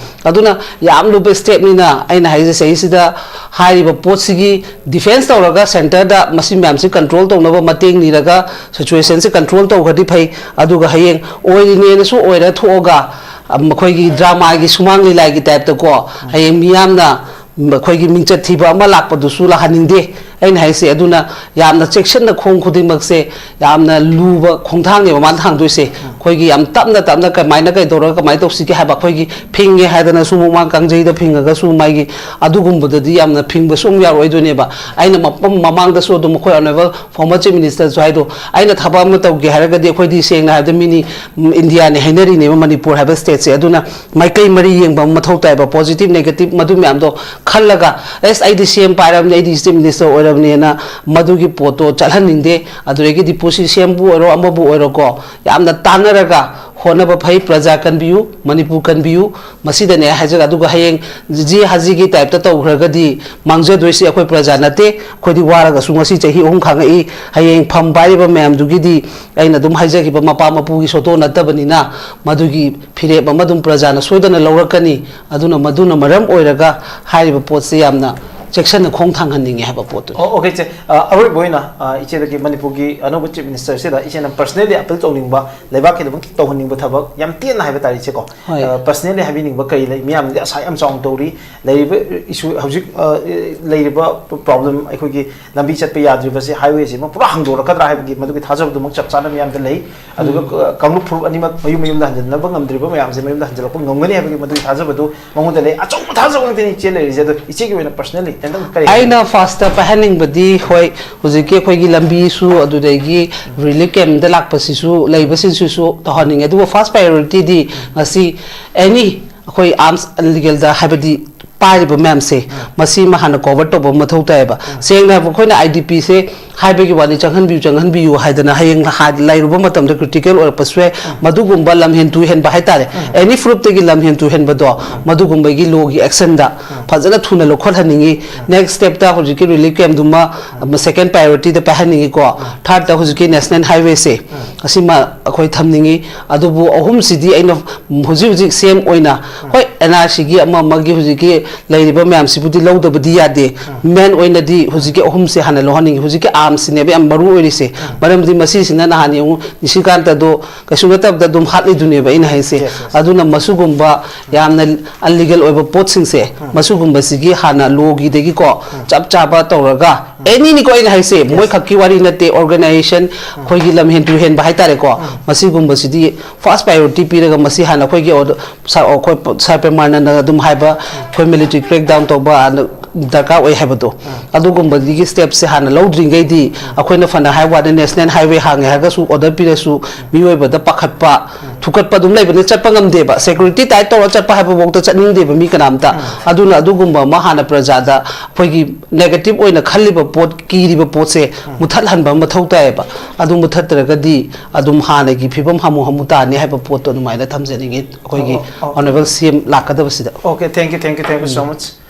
ꯑꯗꯨꯅ ꯌꯥꯝ ꯂꯨꯕ ꯁ꯭ꯇꯦꯞꯅꯤꯅ ꯑꯩꯅ ꯍꯥꯏꯖꯩ, ꯁꯤꯗ ꯍꯥꯏꯔꯤꯕ ꯄꯣꯠꯁꯤꯒꯤ ꯗꯤꯐꯦꯟꯁ ꯇꯧꯔꯒ ꯁꯦꯟꯇꯔꯗ ꯃꯁꯤ ꯃꯌꯥꯝꯁꯤ ꯀꯟꯇ꯭ꯔꯣꯜ ꯇꯧꯅꯕ ꯃꯇꯦꯡ ꯅꯤꯔꯒ ꯁꯤꯆꯨꯋꯦꯁꯟꯁꯤ ꯀꯟꯇ꯭ꯔꯣꯜ ꯇꯧꯈ꯭ꯔꯗꯤ ꯐꯩ꯫ ꯑꯗꯨꯒ ꯍꯌꯦꯡ ꯑꯣꯏꯔꯤꯅꯦꯅꯁꯨ ꯑꯣꯏꯔ ꯊꯣꯛꯑꯒ, ꯑ, ꯃꯈꯣꯏꯒꯤ ꯗ꯭ꯔꯃꯥꯒꯤ ꯁꯨꯃꯥꯡ ꯂꯤꯂꯥꯒꯤ ꯇꯥꯏꯞꯇꯀꯣ, ꯍꯌꯦꯡ ꯃꯤꯌꯥꯝꯅ ꯑꯩꯈꯣꯏꯒꯤ ꯃꯤꯡꯆꯠ ꯊꯤꯕ ꯑꯃ ꯂꯥꯛꯄꯗꯨꯁꯨ ꯂꯥꯛꯍꯟꯅꯤꯡꯗꯦ ꯑꯩꯅ ꯍꯥꯏꯁꯦ꯫ ꯑꯗꯨꯅ ꯌꯥꯝꯅ ꯆꯦꯛꯁꯤꯟꯅ ꯈꯣꯡ ꯈꯨꯗꯤꯡꯃꯛꯁꯦ ꯌꯥꯝꯅ ꯂꯨꯕ ꯈꯣꯡꯊꯥꯡꯅꯦꯕ ꯃꯥꯅ ꯊꯥꯡꯗꯣꯏꯁꯦ꯫ ꯑꯩꯈꯣꯏꯒꯤ ꯌꯥꯝ ꯇꯞꯅ ꯇꯞꯅ ꯀꯃꯥꯏꯅ ꯀꯩꯗꯧꯔꯒ ꯀꯃꯥꯏꯅ ꯇꯧꯁꯤꯒꯦ ꯍꯥꯏꯕ, ꯑꯩꯈꯣꯏꯒꯤ ꯐꯤꯡꯉꯦ ꯍꯥꯏꯗꯅꯁꯨ ꯑꯃꯨꯛ ꯃꯥ ꯀꯥꯡꯖꯩꯗ ꯐꯤꯡꯉꯒꯁꯨ ꯃꯥꯒꯤ ꯑꯗꯨꯒꯨꯝꯕꯗꯗꯤ ꯌꯥꯝꯅ ꯐꯤꯡꯕꯁꯨ ꯑꯃꯨꯛ ꯌꯥꯔꯣꯏꯗꯣꯏꯅꯦꯕ꯫ ꯑꯩꯅ ꯃꯐꯝ ꯃꯃꯥꯡꯗꯁꯨ ꯑꯗꯨꯝ ꯑꯩꯈꯣꯏ ꯑꯣꯅꯔꯦꯕꯜ ꯐꯣꯔꯃꯔ ꯆꯤꯐ ꯃꯤꯅꯤꯁꯇꯔꯁꯨ ꯍꯥꯏꯗꯣ, ꯑꯩꯅ ꯊꯕꯛ ꯑꯃ ꯇꯧꯒꯦ ꯍꯥꯏꯔꯒꯗꯤ ꯑꯩꯈꯣꯏꯗꯤ ꯁꯦꯡꯅ ꯍꯥꯏꯕꯗ ꯃꯤꯅꯤ, ꯎꯝ, ꯏꯟꯗꯤꯌꯥꯅꯤ ꯍꯥꯏꯅꯔꯤꯅꯦꯕ ꯃꯅꯤꯄꯨꯔ ꯍꯥꯏꯕ ꯁ꯭ꯇꯦꯠꯁꯦ꯫ ꯑꯗꯨꯅ ꯃꯥꯏꯀꯩ ꯃꯔꯤ ꯌꯦꯡꯕ ꯑꯃ ꯃꯊꯧ ꯇꯥꯏꯕ, ꯄꯣꯖꯤꯇꯤꯚ ꯅꯦꯒꯦꯇꯤꯚ ꯃꯗꯨ ꯃꯌꯥꯝꯗꯣ ꯈꯜꯂꯒ, ꯑꯦꯁ, ꯑꯩꯗꯤ ꯁꯤ ꯑꯦꯝ ꯄꯥꯏꯔꯕꯅꯤ, ꯑꯩꯗꯤ ꯆꯤꯐ ꯃꯤꯅꯤꯁꯇꯔ ꯑꯣꯏꯔꯕꯅꯤ, ꯅꯦꯅ ꯃꯗꯨꯒꯤ ꯄꯣꯠꯇꯣ ꯆꯠꯍꯟꯅꯤꯡꯗꯦ꯫ ꯑꯗꯨꯗꯒꯤꯗꯤ ꯄꯨꯁꯤ ꯁꯦꯝꯕꯨ ꯑꯣꯏꯔꯣ, ꯑꯃꯕꯨ ꯑꯣꯏꯔꯣꯀꯣ, ꯌꯥꯝꯅ ꯇꯥꯟꯅꯔꯒ ꯍꯣꯠꯅꯕ ꯐꯩ꯫ ꯄ꯭ꯔꯖꯥ ꯀꯟꯕꯤꯌꯨ, ꯃꯅꯤꯄꯨꯔ ꯀꯟꯕꯤꯌꯨ꯫ ꯃꯁꯤꯗꯅꯦ ꯑꯩ ꯍꯥꯏꯖꯒꯦ꯫ ꯑꯗꯨꯒ ꯍꯌꯦꯡ ꯖꯤ ꯍꯥꯖꯤꯒꯤ ꯇꯥꯏꯞꯇ ꯇꯧꯈ꯭ꯔꯒꯗꯤ ꯃꯥꯡꯖꯗꯣꯏꯁꯤ ꯑꯩꯈꯣꯏ ꯄ꯭ꯔꯖꯥ ꯅꯠꯇꯦ꯫ ꯑꯩꯈꯣꯏꯗꯤ ꯋꯥꯔꯒꯁꯨ ꯉꯁꯤ ꯆꯍꯤ ꯑꯍꯨꯝ ꯈꯥꯡꯉꯛꯏ꯫ ꯍꯌꯦꯡ ꯐꯝ ꯄꯥꯏꯔꯤꯕ ꯃꯌꯥꯝꯗꯨꯒꯤꯗꯤ ꯑꯩꯅ ꯑꯗꯨꯝ ꯍꯥꯏꯖꯈꯤꯕ ꯃꯄꯥ ꯃꯄꯨꯒꯤ ꯁꯣꯇꯣ ꯅꯠꯇꯕꯅꯤꯅ, ꯃꯗꯨꯒꯤ ꯐꯤꯔꯦꯞ ꯑꯃ ꯑꯗꯨꯝ ꯄ꯭ꯔꯖꯥꯅ ꯁꯣꯏꯗꯅ ꯂꯧꯔꯛꯀꯅꯤ꯫ ꯑꯗꯨꯅ ꯃꯗꯨꯅ ꯃꯔꯝ ꯑꯣꯏꯔꯒ ꯍꯥꯏꯔꯤꯕ ꯄꯣꯠꯁꯤ ꯌꯥꯝꯅ ꯆꯦꯛꯁꯤꯟꯅ ꯈꯣꯡ ꯊꯥꯡꯍꯟꯅꯤꯡꯉꯦ ꯍꯥꯏꯕ ꯄꯣꯠꯇꯨꯅꯤ꯫ ꯑꯣ, ꯑꯣꯀꯦ, ꯏꯆꯦ꯫ ꯑ, ꯑꯔꯣꯏꯕ ꯑꯣꯏꯅ, ꯑ, ꯏꯆꯦꯗꯒꯤ ꯃꯅꯤꯄꯨꯔꯒꯤ ꯑꯅꯧꯕ Chief Ministerꯁꯤꯗ ꯏꯆꯦꯅ personally appeal ꯇꯧꯅꯤꯡꯕ, ꯂꯩꯕꯥꯛꯀꯤꯗꯃꯛ ꯇꯧꯍꯟꯅꯤꯡꯕ ꯊꯕꯛ, ꯌꯥꯝ ꯇꯦꯟꯅ ꯍꯥꯏꯕ ꯇꯥꯔꯦ, ꯏꯆꯦꯀꯣ꯫ ꯍꯣꯏ꯫ ꯑ, personally ꯍꯥꯏꯕꯤꯅꯤꯡꯕ ꯀꯔꯤ ꯂꯩ? ꯃꯤꯌꯥꯝꯅꯗꯤ ꯑꯁꯥ ꯌꯥꯝ ꯆꯥꯎꯅ ꯇꯧꯔꯤ꯫ ꯂꯩꯔꯤꯕ issue, ꯍꯧꯖꯤꯛ, ꯑ, ꯂꯩꯔꯤꯕ problem, ꯑꯩꯈꯣꯏꯒꯤ ꯂꯝꯕꯤ ꯆꯠꯄ ꯌꯥꯗ꯭ꯔꯤꯕꯁꯦ, highwayꯁꯤꯃ ꯄꯨꯔꯥ ꯍꯥꯡꯗꯣꯔꯛꯀꯗ꯭ꯔꯥ ꯍꯥꯏꯕꯒꯤ ꯃꯗꯨꯒꯤ ꯊꯥꯖꯕꯗꯨꯃꯛ ꯆꯞ ꯆꯥꯅ ꯃꯤꯌꯥꯝꯗ ꯂꯩ꯫ ꯑꯗꯨꯒ, ꯎꯝ꯫ ꯑ, ꯀꯥꯡꯂꯨꯞ ꯐꯨꯔꯨꯞ ꯑꯅꯤꯃꯛ ꯃꯌꯨꯝ ꯃꯌꯨꯝꯗ ꯍꯟꯖꯤꯟꯅꯕ ꯉꯝꯗ꯭ꯔꯤꯕ ꯃꯌꯥꯝꯁꯦ ꯃꯌꯨꯝꯗ ꯍꯟꯖꯤꯜꯂꯛꯄ ꯉꯝꯒꯅꯤ ꯍꯥꯏꯕꯒꯤ ꯃꯗꯨꯒꯤ ꯊꯥꯖꯕꯗꯨ ꯃꯉꯣꯟꯗ ꯂꯩ꯫ ꯑꯆꯧꯕ ꯊꯥꯖꯕ ꯉꯥꯛꯇꯅꯤ ꯏꯆꯦ ꯂꯩꯔꯤꯁꯦ꯫ ꯑꯗꯣ ꯏꯆꯦꯒꯤ ꯑꯣꯏꯅ personally ꯀꯩꯝꯇꯪ ꯀꯔꯤ ꯑꯩꯅ firstꯇ ꯄꯥꯏꯍꯟꯅꯤꯡꯕꯗꯤ, ꯍꯣꯏ, ꯍꯧꯖꯤꯛꯀꯤ ꯑꯩꯈꯣꯏꯒꯤ ꯂꯝꯕꯤꯁꯨ, ꯑꯗꯨꯗꯒꯤ relief campꯗ ꯂꯥꯛꯄꯁꯤꯁꯨ, ꯂꯩꯕꯁꯤꯡꯁꯤꯁꯨ ꯇꯧꯍꯟꯅꯤꯡꯉꯦ꯫ ꯑꯗꯨꯕꯨ first priorityꯗꯤ ꯉꯁꯤ any ꯑꯩꯈꯣꯏ arms and legalꯗ, ꯍꯥꯏꯕꯗꯤ ꯄꯥꯏꯔꯤꯕ ꯃꯌꯥꯝꯁꯦ, ꯎꯝ꯫ ꯃꯁꯤꯃ ꯍꯥꯟꯅ cover ꯇꯧꯕ ꯃꯊꯧ ꯇꯥꯏꯌꯦꯕ꯫ ꯎꯝ꯫ ꯁꯦꯡꯅ ꯍꯥꯏꯕ, ꯑꯩꯈꯣꯏꯅ IDPꯁꯦ ꯍꯥꯏꯕꯒꯤ ꯋꯥꯅꯤ, ꯆꯪꯍꯟꯕꯤꯌꯨ, ꯆꯪꯍꯟꯕꯤꯌꯨ ꯍꯥꯏꯗꯅ ꯍꯌꯦꯡ ꯍꯥ-, ꯂꯩꯔꯨꯕ ꯃꯇꯝꯗ critical ꯑꯣꯏꯔꯛꯄꯁꯨ ꯌꯥꯏ꯫ ꯎꯝ꯫ ꯃꯗꯨꯒꯨꯝꯕ ꯂꯝꯍꯦꯟ ꯇꯨꯍꯦꯟꯕ ꯍꯥꯏꯇꯥꯔꯦ, ꯎꯝ꯫ Any ꯐꯨꯔꯨꯞꯇꯒꯤ ꯂꯝꯍꯦꯟ ꯇꯨꯍꯦꯟꯕꯗꯣ, ꯎꯝ꯫ ꯃꯗꯨꯒꯨꯝꯕꯒꯤ lawꯒꯤ actionꯗ ꯎꯝ꯫ ꯐꯖꯅ ꯊꯨꯅ ꯂꯧꯈꯠꯍꯟꯅꯤꯡꯉꯤ꯫ ꯎꯝ꯫ Next stepꯇ ꯍꯧꯖꯤꯛꯀꯤ relief campꯗꯨꯃ, ꯎꯝ꯫ Second priorityꯗ ꯄꯥꯏꯍꯟꯅꯤꯡꯉꯤꯀꯣ꯫ ꯎꯝ꯫ Thirdꯇ ꯍꯧꯖꯤꯛꯀꯤ national highwayꯁꯦ, ꯎꯝ꯫ ꯑꯁꯤꯃ ꯑꯩꯈꯣꯏ ꯊꯝꯅꯤꯡꯉꯤ꯫ ꯑꯗꯨꯕꯨ ꯑꯍꯨꯝꯁꯤꯗꯤ ꯑꯩꯅ ꯍꯧꯖꯤꯛ ꯍꯧꯖꯤꯛ ꯁꯦꯝ ꯑꯣꯏꯅ, ꯎꯝ꯫ ꯍꯣꯏ, NRCꯒꯤ ꯑꯃ ꯑꯃꯒꯤ ꯍꯧꯖꯤꯛꯀꯤ ꯂꯩꯔꯤꯕ ꯃꯌꯥꯝꯁꯤꯕꯨꯗꯤ ꯂꯧꯗꯕꯗꯤ ꯌꯥꯗꯦ꯫ ꯎꯝ꯫ Main ꯑꯣꯏꯅꯗꯤ ꯍꯧꯖꯤꯛꯀꯤ ꯑꯍꯨꯝꯁꯦ ꯍꯥꯟꯅ ꯂꯧꯍꯟꯅꯤꯡꯉꯤ꯫ ꯍꯧꯖꯤꯛꯀꯤ armꯁꯤꯅꯦꯕ ꯌꯥꯝ ꯃꯔꯨ ꯑꯣꯏꯔꯤꯁꯦ꯫ ꯎꯝ꯫ ꯃꯔꯝꯗꯤ ꯃꯁꯤꯁꯤꯅ ꯅꯍꯥꯟ ꯌꯦꯡꯉꯨ, ꯅꯤꯁꯤꯀꯥꯟꯇꯗꯣ ꯀꯩꯁꯨ ꯅꯠꯇꯕꯗ ꯑꯗꯨꯝ ꯍꯥꯠꯂꯤꯗꯨꯅꯦꯕ ꯑꯩꯅ ꯍꯥꯏꯁꯦ꯫ Yes, yes꯫ ꯑꯗꯨꯅ ꯃꯁꯤꯒꯨꯝꯕ ꯌꯥꯝꯅ illegal ꯑꯣꯏꯕ ꯄꯣꯠꯁꯤꯡꯁꯦ, ꯎꯝ꯫ ꯃꯁꯤꯒꯨꯝꯕꯁꯤꯒꯤ ꯍꯥꯟꯅ lawꯒꯤꯗꯒꯤꯀꯣ, ꯎꯝ꯫ ꯆꯞ ꯆꯥꯕ ꯇꯧꯔꯒ, ꯎꯝ꯫ Anyꯅꯤꯀꯣ ꯑꯩꯅ ꯍꯥꯏꯁꯦ, yes꯫ ꯃꯣꯏ ꯈꯛꯀꯤ ꯋꯥꯔꯤ ꯅꯠꯇꯦ, organization, ꯎꯝ꯫ ꯑꯩꯈꯣꯏꯒꯤ ꯂꯝꯍꯦꯟ ꯇꯨꯍꯦꯟꯕ ꯍꯥꯏꯇꯥꯔꯦꯀꯣ, ꯎꯝ꯫ ꯃꯁꯤꯒꯨꯝꯕꯁꯤꯗꯤ first priority ꯄꯤꯔꯒ ꯃꯁꯤ ꯍꯥꯟꯅ ꯑꯩꯈꯣꯏꯒꯤ ꯑꯣꯗ-, ꯁꯥ-, ꯑꯩꯈꯣꯏ ꯄ-, ꯁꯥꯔ ꯄ꯭ꯔꯦꯝꯃꯥꯅꯟꯗꯅ ꯑꯗꯨꯝ ꯍꯥꯏꯕ, ꯑꯩꯈꯣꯏ military crackdown ꯇꯧꯕ, ꯑꯗ-, ꯗꯔꯀꯥꯔ ꯑꯣꯏ ꯍꯥꯏꯕꯗꯣ, ꯑꯗꯨꯒꯨꯝꯕꯒꯤ ꯁ꯭ꯇꯦꯞꯁꯦ ꯍꯥꯟꯅ ꯂꯧꯗ꯭ꯔꯤꯉꯩꯗꯤ, ꯑꯩꯈꯣꯏꯅ ꯐꯅ ꯍꯥꯏ ꯋꯥꯅꯤ, ꯅꯦꯁꯅꯦꯜ ꯍꯥꯏꯋꯦ ꯍꯥꯡꯉꯦ ꯍꯥꯏꯔꯒꯁꯨ, ꯑꯣꯔꯗꯔ ꯄꯤꯔꯁꯨ, ꯃꯤꯑꯣꯏꯕꯗ ꯄꯥꯈꯠꯄ, ꯊꯨꯀꯠꯄ ꯑꯗꯨꯝ ꯂꯩꯕꯅꯤ, ꯆꯠꯄ ꯉꯝꯗꯦꯕ꯫ ꯁꯦꯀ꯭ꯌꯨꯔꯤꯇꯤ ꯇꯥꯏꯠ ꯇꯧꯔꯒ ꯆꯠꯄ ꯍꯥꯏꯕꯐꯥꯎꯗ ꯆꯠꯅꯤꯡꯗꯦꯕ ꯃꯤ ꯀꯅꯥꯝꯇ꯫ ꯑꯗꯨꯅ ꯑꯗꯨꯒꯨꯝꯕ ꯑꯃ ꯍꯥꯟꯅ ꯄ꯭ꯔꯖꯥꯗ ꯑꯩꯈꯣꯏꯒꯤ ꯅꯦꯒꯦꯇꯤꯚ ꯑꯣꯏꯅ ꯈꯜꯂꯤꯕ ꯄꯣꯠ, ꯀꯤꯔꯤꯕ ꯄꯣꯠꯁꯦ ꯃꯨꯊꯠꯍꯟꯕ ꯑꯃ ꯃꯊꯧ ꯇꯥꯏꯌꯦꯕ꯫ ꯑꯗꯨ ꯃꯨꯊꯠꯇ꯭ꯔꯒꯗꯤ ꯑꯗꯨꯝ ꯍꯥꯟꯅꯒꯤ ꯐꯤꯕꯝ ꯍꯥꯃꯨ ꯍꯥꯃꯨ ꯇꯥꯅꯤ ꯍꯥꯏꯕ ꯄꯣꯠꯇꯣ ꯑꯗꯨꯃꯥꯏꯅ ꯊꯝꯖꯅꯤꯡꯉꯤ ꯑꯩꯈꯣꯏꯒꯤ ꯑꯣ, ꯑꯣ, ꯑꯣ꯫ ꯑꯣꯅꯔꯦꯕꯜ ꯁꯤ M ꯂꯥꯛꯀꯗꯕꯁꯤꯗ꯫ Okay, thank you, thank you, thank you so much.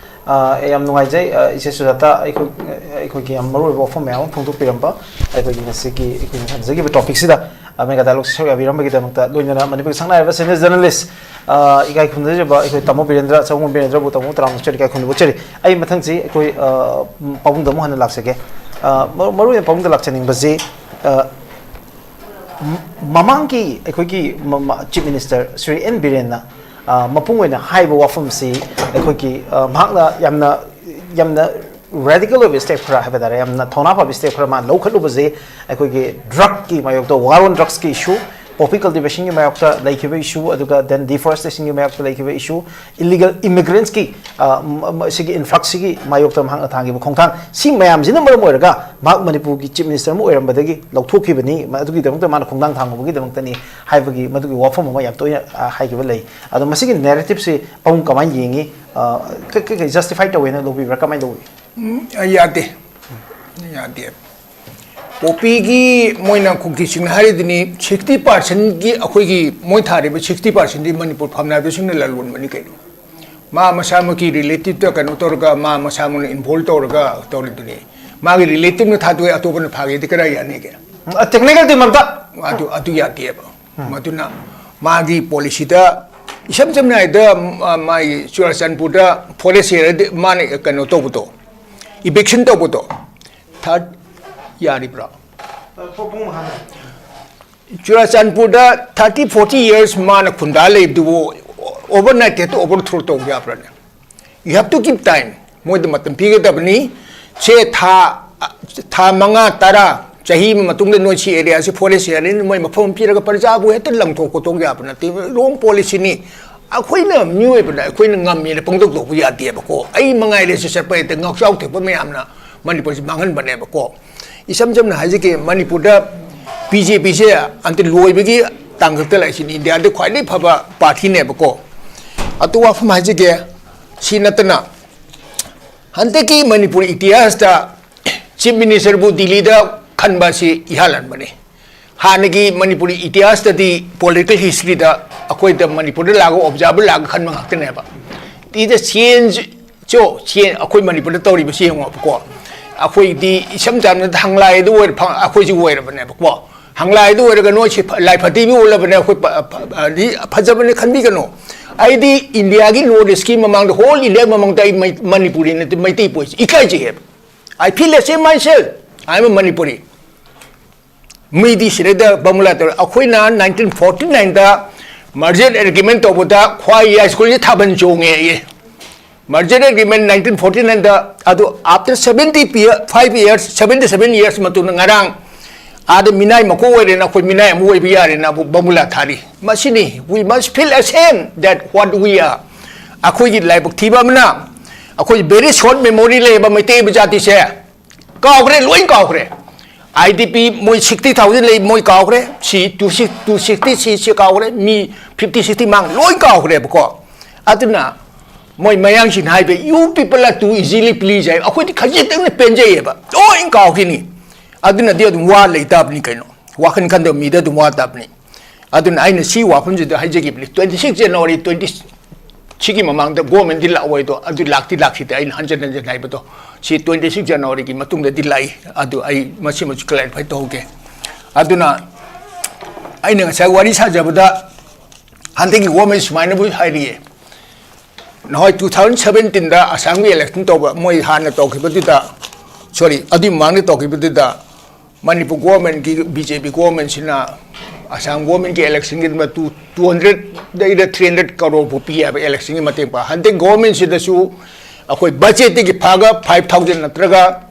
ꯑ, ꯌꯥꯝ ꯅꯨꯡꯉꯥꯏꯖꯩ, ꯑ, ꯏꯆꯦ ꯁꯨꯖꯥꯇꯥ, ꯑꯩꯈꯣꯏ, ꯑꯩꯈꯣꯏꯒꯤ ꯌꯥꯝ ꯃꯔꯨꯑꯣꯏꯕ ꯋꯥꯐꯝ ꯃꯌꯥꯝ ꯑꯃ ꯐꯣꯡꯗꯣꯛꯄꯤꯔꯝꯕ, ꯑꯩꯈꯣꯏꯒꯤ ꯉꯁꯤꯒꯤ ꯑꯩꯈꯣꯏꯅ ꯁꯥꯟꯅꯖꯈꯤꯕ ꯇꯣꯄꯤꯛꯁꯤꯗ, ꯑ, ꯃꯦꯒꯥ ꯗꯥꯏꯂꯣꯒꯁꯤ ꯁꯔꯨꯛ ꯌꯥꯕꯤꯔꯝꯕꯒꯤꯗꯃꯛꯇ, ꯂꯣꯏꯅꯅ ꯃꯅꯤꯄꯨꯔꯒꯤ ꯁꯛꯅꯥꯏꯔꯕ ꯁꯤꯅꯤꯌꯔ ꯖꯔꯅꯦꯂꯤꯁ, ꯑ, ꯏꯀꯥꯏ ꯈꯨꯝꯅꯖꯕ ꯑꯩꯈꯣꯏ ꯇꯥꯃꯣ ꯕꯤꯔꯦꯟꯗ꯭ꯔ ꯆꯧꯉꯝ ꯕꯤꯔꯦꯟꯗ꯭ꯔꯕꯨ ꯇꯥꯃꯣ ꯇꯔꯥꯝꯅ ꯍꯥꯛꯆꯔꯤ, ꯏꯀꯥꯏ ꯈꯨꯝꯅꯕ ꯎꯠꯆꯔꯤ꯫ ꯑꯩ ꯃꯊꯪꯁꯤ ꯑꯩꯈꯣꯏ, ꯑ, ꯄꯥꯕꯨꯡꯗ ꯑꯃꯨꯛ ꯍꯟꯅ ꯂꯥꯛꯆꯒꯦ꯫ ꯑ, ꯃꯔꯨ-, ꯃꯔꯨꯑꯣꯏꯅ ꯄꯥꯕꯨꯡꯗ ꯂꯥꯛꯆꯅꯤꯡꯕꯁꯤ, ꯑ, ꯃ-, ꯃꯃꯥꯡꯒꯤ ꯑꯩꯈꯣꯏꯒꯤ ꯃ-, ꯃ-, ꯆꯤꯐ ꯃꯤꯅꯤꯁꯇꯔ ꯁ꯭ꯔꯤ ꯑꯦꯟ ꯕꯤꯔꯦꯟꯅ, ꯑ, ꯃꯄꯨꯡ ꯑꯣꯏꯅ ꯍꯥꯏꯕ ꯋꯥꯐꯝꯁꯤ ꯑꯩꯈꯣꯏꯒꯤ, ꯑ, ꯃꯍꯥꯛꯅ ꯌꯥꯝꯅ, ꯌꯥꯝꯅ ꯔꯦꯗꯤꯀꯦꯜ ꯑꯣꯏꯕ ꯁ꯭ꯇꯦꯞ ꯈꯔ ꯍꯥꯏꯕ ꯇꯥꯔꯦ, ꯌꯥꯝꯅ ꯊꯧꯅꯥ ꯐꯕ ꯁ꯭ꯇꯦꯞ ꯈꯔ ꯃꯥꯅ ꯂꯧꯈꯠꯂꯨꯕꯁꯦ ꯑꯩꯈꯣꯏꯒꯤ ꯗ꯭ꯔꯒꯀꯤ ꯃꯥꯌꯣꯛꯇ, ꯋꯥꯔ ꯑꯣꯟ ꯗ꯭ꯔꯒꯁꯀꯤ ꯏꯁꯨ, ꯄꯣꯄꯤ ꯀꯜꯇꯤꯚꯦꯁꯟꯒꯤ ꯃꯥꯌꯣꯛꯇ ꯂꯩꯈꯤꯕ ꯏꯁꯨ, ꯑꯗꯨꯒ then ꯗꯤꯐꯣꯔꯦꯁꯇꯦꯁꯟꯒꯤ ꯃꯥꯌꯣꯛꯇ ꯂꯩꯈꯤꯕ ꯏꯁꯨ, ꯏꯂꯤꯒꯦꯜ ꯏꯃꯤꯒ꯭ꯔꯦꯟꯠꯁꯀꯤ, ꯑ, ꯃ-, ꯃ-, ꯁꯤꯒꯤ ꯏꯟꯐ꯭ꯂꯛꯁꯁꯤꯒꯤ ꯃꯥꯌꯣꯛꯇ ꯃꯍꯥꯛꯅ ꯊꯥꯡꯈꯤꯕ ꯈꯣꯡꯊꯥꯡ, ꯁꯤ ꯃꯌꯥꯝꯁꯤꯅ ꯃꯔꯝ ꯑꯣꯏꯔꯒ ꯃꯍꯥꯛ ꯃꯅꯤꯄꯨꯔꯒꯤ ꯆꯤꯐ ꯃꯤꯅꯤꯁꯇꯔ ꯑꯃ ꯑꯣꯏꯔꯝꯕꯗꯒꯤ ꯂꯧꯊꯣꯛꯈꯤꯕꯅꯤ, ꯃ-, ꯑꯗꯨꯒꯤꯗꯃꯛꯇ ꯃꯥꯅ ꯈꯣꯡꯊꯥꯡ ꯊꯥꯡꯉꯨꯕꯒꯤꯗꯃꯛꯇꯅꯤ ꯍꯥꯏꯕꯒꯤ ꯃꯗꯨꯒꯤ ꯋꯥꯐꯝ ꯑꯃ ꯌꯥꯝ ꯇꯣꯏꯅ, ꯑ, ꯍꯥꯏꯈꯤꯕ ꯂꯩ꯫ ꯑꯗꯣ ꯃꯁꯤꯒꯤ ꯅꯦꯔꯦꯇꯤꯞꯁꯤ ꯄꯥꯕꯨꯡ ꯀꯃꯥꯏꯅ ꯌꯦꯡꯉꯤ? ꯑ, ꯀ-, ꯀ-, ꯀ-, ꯖꯁꯇꯤꯐꯥꯏ ꯇꯧꯋꯦꯅ ꯂꯧꯕꯤꯕ꯭ꯔꯥ? ꯀꯃꯥꯏꯅ ꯂꯧꯏ? ꯎꯝ, ꯑ, ꯌꯥꯗꯦ꯫ ꯌꯥꯗꯦ꯫ ꯄꯣꯄꯤꯒꯤ ꯃꯣꯏꯅ ꯈꯣꯡꯊꯤ ꯆꯤꯡꯅ ꯍꯥꯏꯔꯤꯗꯨꯅꯤ, sixty percentꯒꯤ ꯑꯩꯈꯣꯏꯒꯤ ꯃꯣꯏ ꯊꯥꯔꯤꯕ sixty percentꯗꯤ ꯃꯅꯤꯄꯨꯔ ꯐꯝꯅꯥꯏꯕꯁꯤꯡꯅ ꯂꯂꯣꯟꯕꯅꯤ ꯀꯩꯅꯣ꯫ ꯃꯥ ꯃꯁꯥꯃꯛꯀꯤ ꯔꯤꯂꯦꯇꯤꯚꯇ ꯀꯩꯅꯣ ꯇꯧꯔꯒ, ꯃꯥ ꯃꯁꯥꯃꯛꯅ ꯏꯟꯚꯣꯜꯕ ꯇꯧꯔꯒ ꯇꯧꯔꯤꯗꯨꯅꯤ꯫ ꯃꯥꯒꯤ ꯔꯤꯂꯦꯇꯤꯚꯅ ꯊꯥꯗꯣꯛꯑꯦ, ꯑꯇꯣꯞꯄꯅ ꯐꯥꯒꯦꯗꯤ ꯀꯗꯥꯏ ꯌꯥꯅꯤꯒꯦ? ꯎꯝ, ꯑ, ꯇꯦꯛꯅꯤꯀꯦꯜ ꯇꯤꯝ ꯑꯝꯇ꯫ ꯑꯗꯨ, ꯑꯗꯨ ꯌꯥꯗꯦꯕ꯫ ꯎꯝ꯫ ꯃꯗꯨꯅ ꯃꯥꯒꯤ ꯄꯣꯂꯤꯁꯤꯗ, ꯏꯁꯝ ꯁꯝꯅ ꯍꯥꯏꯔꯕꯗ, ꯃ-, ꯃꯥꯒꯤ ꯆꯨꯔꯥꯆꯥꯟꯄꯨꯔꯗ ꯐꯣꯔꯦꯁ ꯑꯦꯔꯤꯌꯥꯗ ꯃꯥꯅ ꯀꯩꯅꯣ ꯇꯧꯕꯗꯣ, ꯏꯚꯤꯛꯁꯟ ꯇꯧꯕꯗꯣ, ꯊꯥꯔꯠ ꯌꯥꯔꯤꯕ꯭ꯔꯥ? ꯑ, ꯄꯨꯡ ꯃꯉꯥ꯫ ꯆꯨꯔꯥꯆꯥꯟꯄꯨꯔꯗ thirty forty years ꯃꯥꯅ ꯈꯨꯟꯗꯥ ꯂꯩꯕꯗꯨꯕꯨ overnight ꯍꯦꯛꯇ overthrow ꯇꯧꯕ ꯌꯥꯕ꯭ꯔꯥꯅꯦ? You have to give time. ꯃꯣꯏꯗ ꯃꯇꯝ ꯄꯤꯒꯗꯕꯅꯤ꯫ ꯁꯦ ꯊꯥ, ꯊꯥ ꯃꯉꯥ, ꯇꯔꯥ, ꯆꯍꯤ ꯑꯃ ꯃꯇꯨꯡꯗ ꯅꯣꯏ ꯁꯤ ꯑꯦꯔꯤꯌꯥꯁꯤ ꯐꯣꯔꯦꯁ ꯑꯦꯔꯤꯌꯥꯅꯤ, ꯃꯣꯏ ꯃꯐꯝ ꯑꯃ ꯄꯤꯔꯒ ꯄ꯭ꯔꯖꯥꯕꯨ ꯍꯦꯛꯇ ꯂꯪꯊꯣꯛ ꯈꯣꯠꯇꯣꯛ ꯌꯥꯕ ꯅꯠꯇꯦ꯫ ꯔꯣꯡ ꯄꯣꯂꯤꯁꯤꯅꯤ꯫ ꯑꯩꯈꯣꯏꯅ ꯃꯤꯑꯣꯏꯕꯅ ꯑꯩꯈꯣꯏꯅ ꯉꯝꯃꯦꯅ ꯄꯪꯇꯧ ꯇꯧꯕ ꯌꯥꯗꯦꯕꯀꯣ꯫ ꯑꯩ ꯃꯉꯥꯏꯔꯦ ꯁꯤ ꯆꯠꯄ ꯍꯦꯛꯇ ꯉꯥꯎꯆꯥꯎ ꯊꯦꯛꯄ ꯃꯌꯥꯝꯅ ꯃꯅꯤꯄꯨꯔꯁꯤ ꯃꯥꯡꯍꯟꯕꯅꯦꯕꯀꯣ꯫ ꯏꯁꯝ ꯁꯝꯅ ꯍꯥꯏꯖꯒꯦ, ꯃꯅꯤꯄꯨꯔꯗ ꯕꯤ ꯖꯦ ꯄꯤꯁꯦ ꯑꯟꯇ ꯂꯣꯏꯕꯒꯤ ꯇꯥꯡꯀꯛꯇ ꯂꯥꯛꯏꯁꯤꯅꯤ꯫ ꯏꯟꯗꯤꯌꯥꯗ ꯈ꯭ꯋꯥꯏꯗꯒꯤ ꯐꯕ ꯄꯥꯔꯇꯤꯅꯦꯕꯀꯣ꯫ ꯑꯗꯨ ꯋꯥꯐꯝ ꯍꯥꯏꯖꯒꯦ꯫ ꯁꯤ ꯅꯠꯇꯅ ꯍꯟꯗꯛꯀꯤ ꯃꯅꯤꯄꯨꯔ ꯏꯇꯤꯍꯥꯁꯇ ꯆꯤꯐ ꯃꯤꯅꯤꯁꯇꯔꯕꯨ ꯗꯤꯜꯂꯤꯗ ꯈꯟꯕ ꯑꯁꯤ ꯏꯍꯥꯟ ꯍꯥꯟꯕꯅꯤ꯫ ꯍꯥꯟꯅꯒꯤ ꯃꯅꯤꯄꯨꯔꯤ ꯏꯇꯤꯍꯥꯁꯇꯗꯤ, ꯄꯣꯂꯤꯇꯤꯀꯦꯜ ꯍꯤꯁꯇ꯭ꯔꯤꯗ ꯑꯩꯈꯣꯏꯗ ꯃꯅꯤꯄꯨꯔꯗ ꯂꯥꯛꯑꯒ ꯑꯣꯕꯖꯥꯔꯕꯔ ꯂꯥꯛꯑꯒ ꯈꯟꯕ ꯉꯥꯛꯇꯅꯦꯕ꯫ ꯏꯗ ꯆꯦꯟꯖ ꯆꯣ ꯆꯦꯟ ꯑꯩꯈꯣꯏ ꯃꯅꯤꯄꯨꯔꯗ ꯇꯧꯔꯤꯕꯁꯤ ꯌꯦꯡꯉꯣꯕꯀꯣ꯫ ꯑꯩꯈꯣꯏꯗꯤ ꯏꯁꯝ ꯁꯝꯅ ꯍꯪꯂꯥꯏ ꯑꯗꯨ ꯑꯣꯏꯔ ꯐ-, ꯑꯩꯈꯣꯏꯁꯨ ꯑꯣꯏꯔꯕꯅꯦꯕꯀꯣ꯫ ꯍꯪꯂꯥꯏ ꯑꯗꯨ ꯑꯣꯏꯔꯒ ꯅꯣꯏꯁꯤ ꯐ-, ꯂꯥꯏ ꯐꯠꯇꯤꯕꯤ ꯑꯣꯜꯂꯕꯅꯦ, ꯑꯩꯈꯣꯏ ꯐ-, ꯐ-, ꯐꯗꯤ ꯐꯖꯕꯅꯦ ꯈꯟꯕꯤꯒꯅꯨ꯫ ꯑꯩꯗꯤ ꯏꯟꯗꯤꯌꯥꯒꯤ ꯅꯣꯔꯠ ꯏꯁꯀꯤ ꯃꯃꯥꯡꯗ, ꯍꯣꯜ ꯏꯟꯗꯤꯌꯥ ꯃꯃꯥꯡꯗ ꯑꯩ ꯃꯩ-, ꯃꯅꯤꯄꯨꯔꯤ ꯅꯠꯇꯦ, Meitei ꯄꯣꯏꯁꯤ ꯏꯀꯥꯏꯖꯩꯑꯕ꯫ I feel ashamed myself. I am a Manipuri. ꯃꯤꯗꯤ ꯁꯤꯗꯩꯗ ꯕꯃꯨꯂꯥ ꯇꯧꯔꯦ꯫ ꯑꯩꯈꯣꯏꯅ ꯅꯥꯏꯟꯇꯤꯟ ꯐꯣꯔꯇꯤ ꯅꯥꯏꯟꯗ ꯃꯔꯖꯔ ꯑꯦꯒ꯭ꯔꯤꯃꯦꯟ ꯇꯧꯕꯗ ꯈ꯭ꯋꯥꯏ ꯌꯥꯏꯁ꯭ꯀꯨꯜꯁꯦ ꯊꯥꯕꯜ ꯆꯣꯡꯉꯦ ꯑꯩꯌꯦ꯫ ꯃꯔꯖꯔ ꯑꯦꯒ꯭ꯔꯤꯃꯦꯟ ꯅꯥꯏꯟꯇꯤꯟ ꯐꯣꯔꯇꯤ ꯅꯥꯏꯟꯗ, ꯑꯗꯨ after seventy five years, seventy seven years ꯃꯇꯨꯡꯗ ꯉꯔꯥꯡ ꯑꯥꯗ ꯃꯤꯅꯥꯏ ꯃꯀꯣꯛ ꯑꯣꯏꯔꯦꯅ, ꯑꯩꯈꯣꯏ ꯃꯤꯅꯥꯏ ꯑꯃ ꯑꯣꯏꯕ ꯌꯥꯔꯦꯅ ꯑꯃꯨꯛ ꯕꯃꯨꯂꯥ ꯊꯥꯔꯤ꯫ ꯃꯁꯤꯅꯤ, we must feel ashamed that what we are. ꯑꯩꯈꯣꯏꯒꯤ ꯂꯥꯏꯕꯛ ꯊꯤꯕ ꯑꯃꯅ, ꯑꯩꯈꯣꯏ very short memory ꯂꯩꯕ ꯃꯩꯇꯩ ꯖꯥꯇꯤꯁꯦ ꯀꯥꯎꯈ꯭ꯔꯦ, ꯂꯣꯏ ꯀꯥꯎꯈ꯭ꯔꯦ꯫ ꯑꯥꯏ ꯗꯤ ꯄꯤ ꯃꯣꯏ ꯁꯤꯛꯁꯇꯤ ꯊꯥꯎꯖꯟ ꯂꯩ, ꯃꯣꯏ ꯀꯥꯎꯈ꯭ꯔꯦ꯫ ꯁꯤ ꯇꯨ ꯁꯤꯛꯁ, ꯇꯨ ꯁꯤꯛꯁꯇꯤ ꯁꯤ, ꯁꯤ ꯀꯥꯎꯈ꯭ꯔꯦ꯫ ꯃꯤ ꯐꯤꯐꯇꯤ ꯁꯤꯛꯁꯇꯤ ꯃꯥꯡ ꯂꯣꯏ ꯀꯥꯎꯈ꯭ꯔꯦꯕꯀꯣ꯫ ꯑꯗꯨꯅ ꯃꯣꯏ ꯃꯌꯥꯡꯁꯤꯡꯅ ꯍꯥꯏꯕ, "You people are too easily pleased" ꯍꯥꯏ꯫ ꯑꯩꯈꯣꯏꯗꯤ ꯈꯖꯤꯛꯇꯪꯅ ꯄꯦꯟꯖꯩꯌꯦꯕ, ꯂꯣꯏ ꯀꯥꯎꯈꯤꯅꯤ꯫ ꯑꯗꯨꯅꯗꯤ ꯑꯗꯨꯝ ꯋꯥ ꯂꯩꯇꯥꯕꯅꯤ ꯀꯩꯅꯣ, ꯋꯥꯈꯜ ꯈꯟꯗꯕ ꯃꯤꯗ ꯑꯗꯨꯝ ꯋꯥ ꯇꯥꯕꯅꯤ꯫ ꯑꯗꯨꯅ ꯑꯩꯅ ꯁꯤ ꯋꯥꯐꯝꯁꯤꯗ ꯍꯥꯏꯖꯈꯤꯕꯅꯤ, ꯇ꯭ꯋꯦꯟꯇꯤ ꯁꯤꯛꯁ ꯖꯅꯋꯥꯔꯤ ꯇ꯭ꯋꯦꯟꯇꯤ ꯁꯤꯒꯤ ꯃꯃꯥꯡꯗ ꯒꯣꯔꯃꯦꯟꯗꯤ ꯂꯥꯛꯑꯣꯏꯗꯣ, ꯑꯗꯨ ꯂꯥꯛꯇꯤ ꯂꯥꯛꯈꯤꯗꯦ꯫ ꯑꯩꯅ ꯍꯟꯖꯤꯟ ꯍꯟꯖꯤꯟ ꯍꯥꯏꯕꯗꯣ, ꯁꯤ ꯇ꯭ꯋꯦꯟꯇꯤ ꯁꯤꯛꯁ ꯖꯅꯋꯥꯔꯤꯒꯤ ꯃꯇꯨꯡꯗꯗꯤ ꯂꯥꯛꯏ꯫ ꯑꯗꯨ ꯑꯩ ꯃꯁꯤꯃꯁꯨ ꯀ꯭ꯂꯦꯔꯤꯐꯥꯏ ꯇꯧꯍꯧꯒꯦ꯫ ꯑꯗꯨꯅ ꯑꯩꯅ ꯉꯁꯥꯏ ꯋꯥꯔꯤ ꯁꯥꯖꯕꯗ ꯍꯟꯗꯛꯀꯤ ꯒꯣꯔꯃꯦꯟ ꯁꯨꯃꯥꯏꯅꯕꯨ ꯍꯥꯏꯔꯤꯌꯦ, ꯅꯍꯣꯏ ꯇꯨ ꯊꯥꯎꯖꯟ ꯁꯕꯦꯟꯇꯤꯟꯗ ꯑꯁꯥꯝꯒꯤ ꯏꯂꯦꯛꯁꯟ ꯇꯧꯕ, ꯃꯣꯏ ꯍꯥꯟꯅ ꯇꯧꯈꯤꯕꯗꯨꯗ, ꯁꯣꯔꯤ, ꯑꯗꯨꯒꯤ ꯃꯃꯥꯡꯗ ꯇꯧꯈꯤꯕꯗꯨꯗ ꯃꯅꯤꯄꯨꯔ ꯒꯣꯔꯃꯦꯟꯒꯤ, ꯕꯤ ꯖꯦ ꯄꯤ ꯒꯣꯔꯃꯦꯟꯁꯤꯅ ꯑꯁꯥꯝ ꯒꯣꯔꯃꯦꯟꯒꯤ ꯏꯂꯦꯛꯁꯟꯒꯤ ꯇꯨ, ꯇꯨ ꯍꯟꯗ꯭ꯔꯦꯠꯇꯩꯅ ꯊ꯭ꯔꯤ ꯍꯟꯗ꯭ꯔꯦꯠ ꯀꯔꯣꯔ ꯐꯥꯎ ꯄꯤ ꯍꯥꯏꯕ ꯏꯂꯦꯛꯁꯟꯒꯤ ꯃꯇꯦꯡ ꯄꯥꯡ꯫ ꯍꯟꯗꯛ ꯒꯣꯔꯃꯦꯟꯁꯤꯗꯁꯨ ꯑꯩꯈꯣꯏ ꯕꯖꯦꯠꯇꯒꯤ ꯐꯥꯒ ꯐꯥꯏꯚ ꯊꯥꯎꯖꯟ ꯅꯠꯇ꯭ꯔꯒ,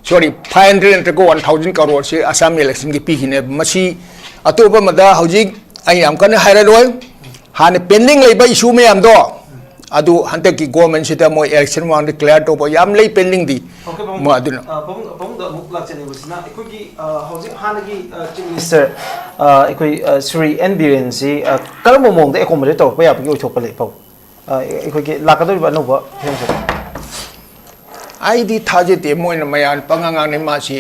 ꯁꯣꯔꯤ, ꯐꯥꯏꯚ ꯍꯟꯗ꯭ꯔꯦꯠ ꯅꯠꯇ꯭ꯔꯒ ꯋꯥꯟ ꯊꯥꯎꯖꯟ ꯀꯔꯣꯔꯁꯤ ꯑꯁꯥꯝ ꯏꯂꯦꯛꯁꯟꯒꯤ ꯄꯤꯈꯤꯅꯦꯕ꯫ ꯃꯁꯤ ꯑꯇꯣꯞꯄ ꯑꯃꯗ ꯍꯧꯖꯤꯛ ꯑꯩ ꯌꯥꯝ ꯀꯟꯅ ꯍꯥꯏꯔꯔꯣꯏ꯫ ꯍꯥꯟꯅ ꯄꯦꯟꯗꯤꯡ ꯂꯩꯕ ꯏꯁꯨ ꯃꯌꯥꯝꯗꯣ, ꯑꯗꯨ ꯍꯟꯗꯛꯀꯤ ꯒꯣꯔꯃꯦꯟꯁꯤꯗ ꯃꯣꯏ ꯏꯂꯦꯛꯁꯟ ꯃꯃꯥꯡꯗ ꯀ꯭ꯂꯤꯌꯥꯔ ꯇꯧꯕ ꯌꯥꯝ ꯂꯩ ꯄꯦꯟꯗꯤꯡꯗꯤ꯫ ꯑꯣꯀꯦ, ꯄꯥꯕꯨꯡ꯫ ꯃꯣꯏ ꯑꯗꯨꯅ ꯑ, ꯄꯥꯕꯨꯡ, ꯄꯥꯕꯨꯡꯗ ꯑꯃꯨꯛ ꯂꯥꯛꯆꯅꯤꯡꯕꯁꯤꯅ ꯑꯩꯈꯣꯏꯒꯤ, ꯑ, ꯍꯧꯖꯤꯛ ꯍꯥꯟꯅꯒꯤ, ꯑ, ꯆꯤꯐ ꯃꯤꯅꯤꯁꯇꯔ, ꯑ, ꯑꯩꯈꯣꯏ, ꯑ, ꯁ꯭ꯔꯤ ꯑꯦꯟ ꯕꯤꯔꯦꯟꯁꯤ, ꯑ, ꯀꯔꯝꯕ ꯃꯑꯣꯡꯗ ꯑꯦꯀꯣꯃꯣꯗꯦꯠ ꯇꯧꯔꯛꯄ ꯌꯥꯕꯒꯤ ꯑꯣꯏꯊꯣꯛꯄ ꯂꯩ, ꯄꯥꯕꯨꯡ? ꯑ, ꯑꯩꯈꯣꯏꯒꯤ ꯂꯥꯛꯀꯗꯧꯔꯤꯕ ꯑꯅꯧꯕ ꯐꯤꯕꯝꯁꯤꯗ꯫ ꯑꯩꯗꯤ ꯊꯥꯖꯗꯦ ꯃꯣꯏꯅ ꯃꯌꯥꯝ ꯄꯉꯥꯡ ꯉꯥꯡꯅꯩ꯫ ꯃꯥꯁꯤ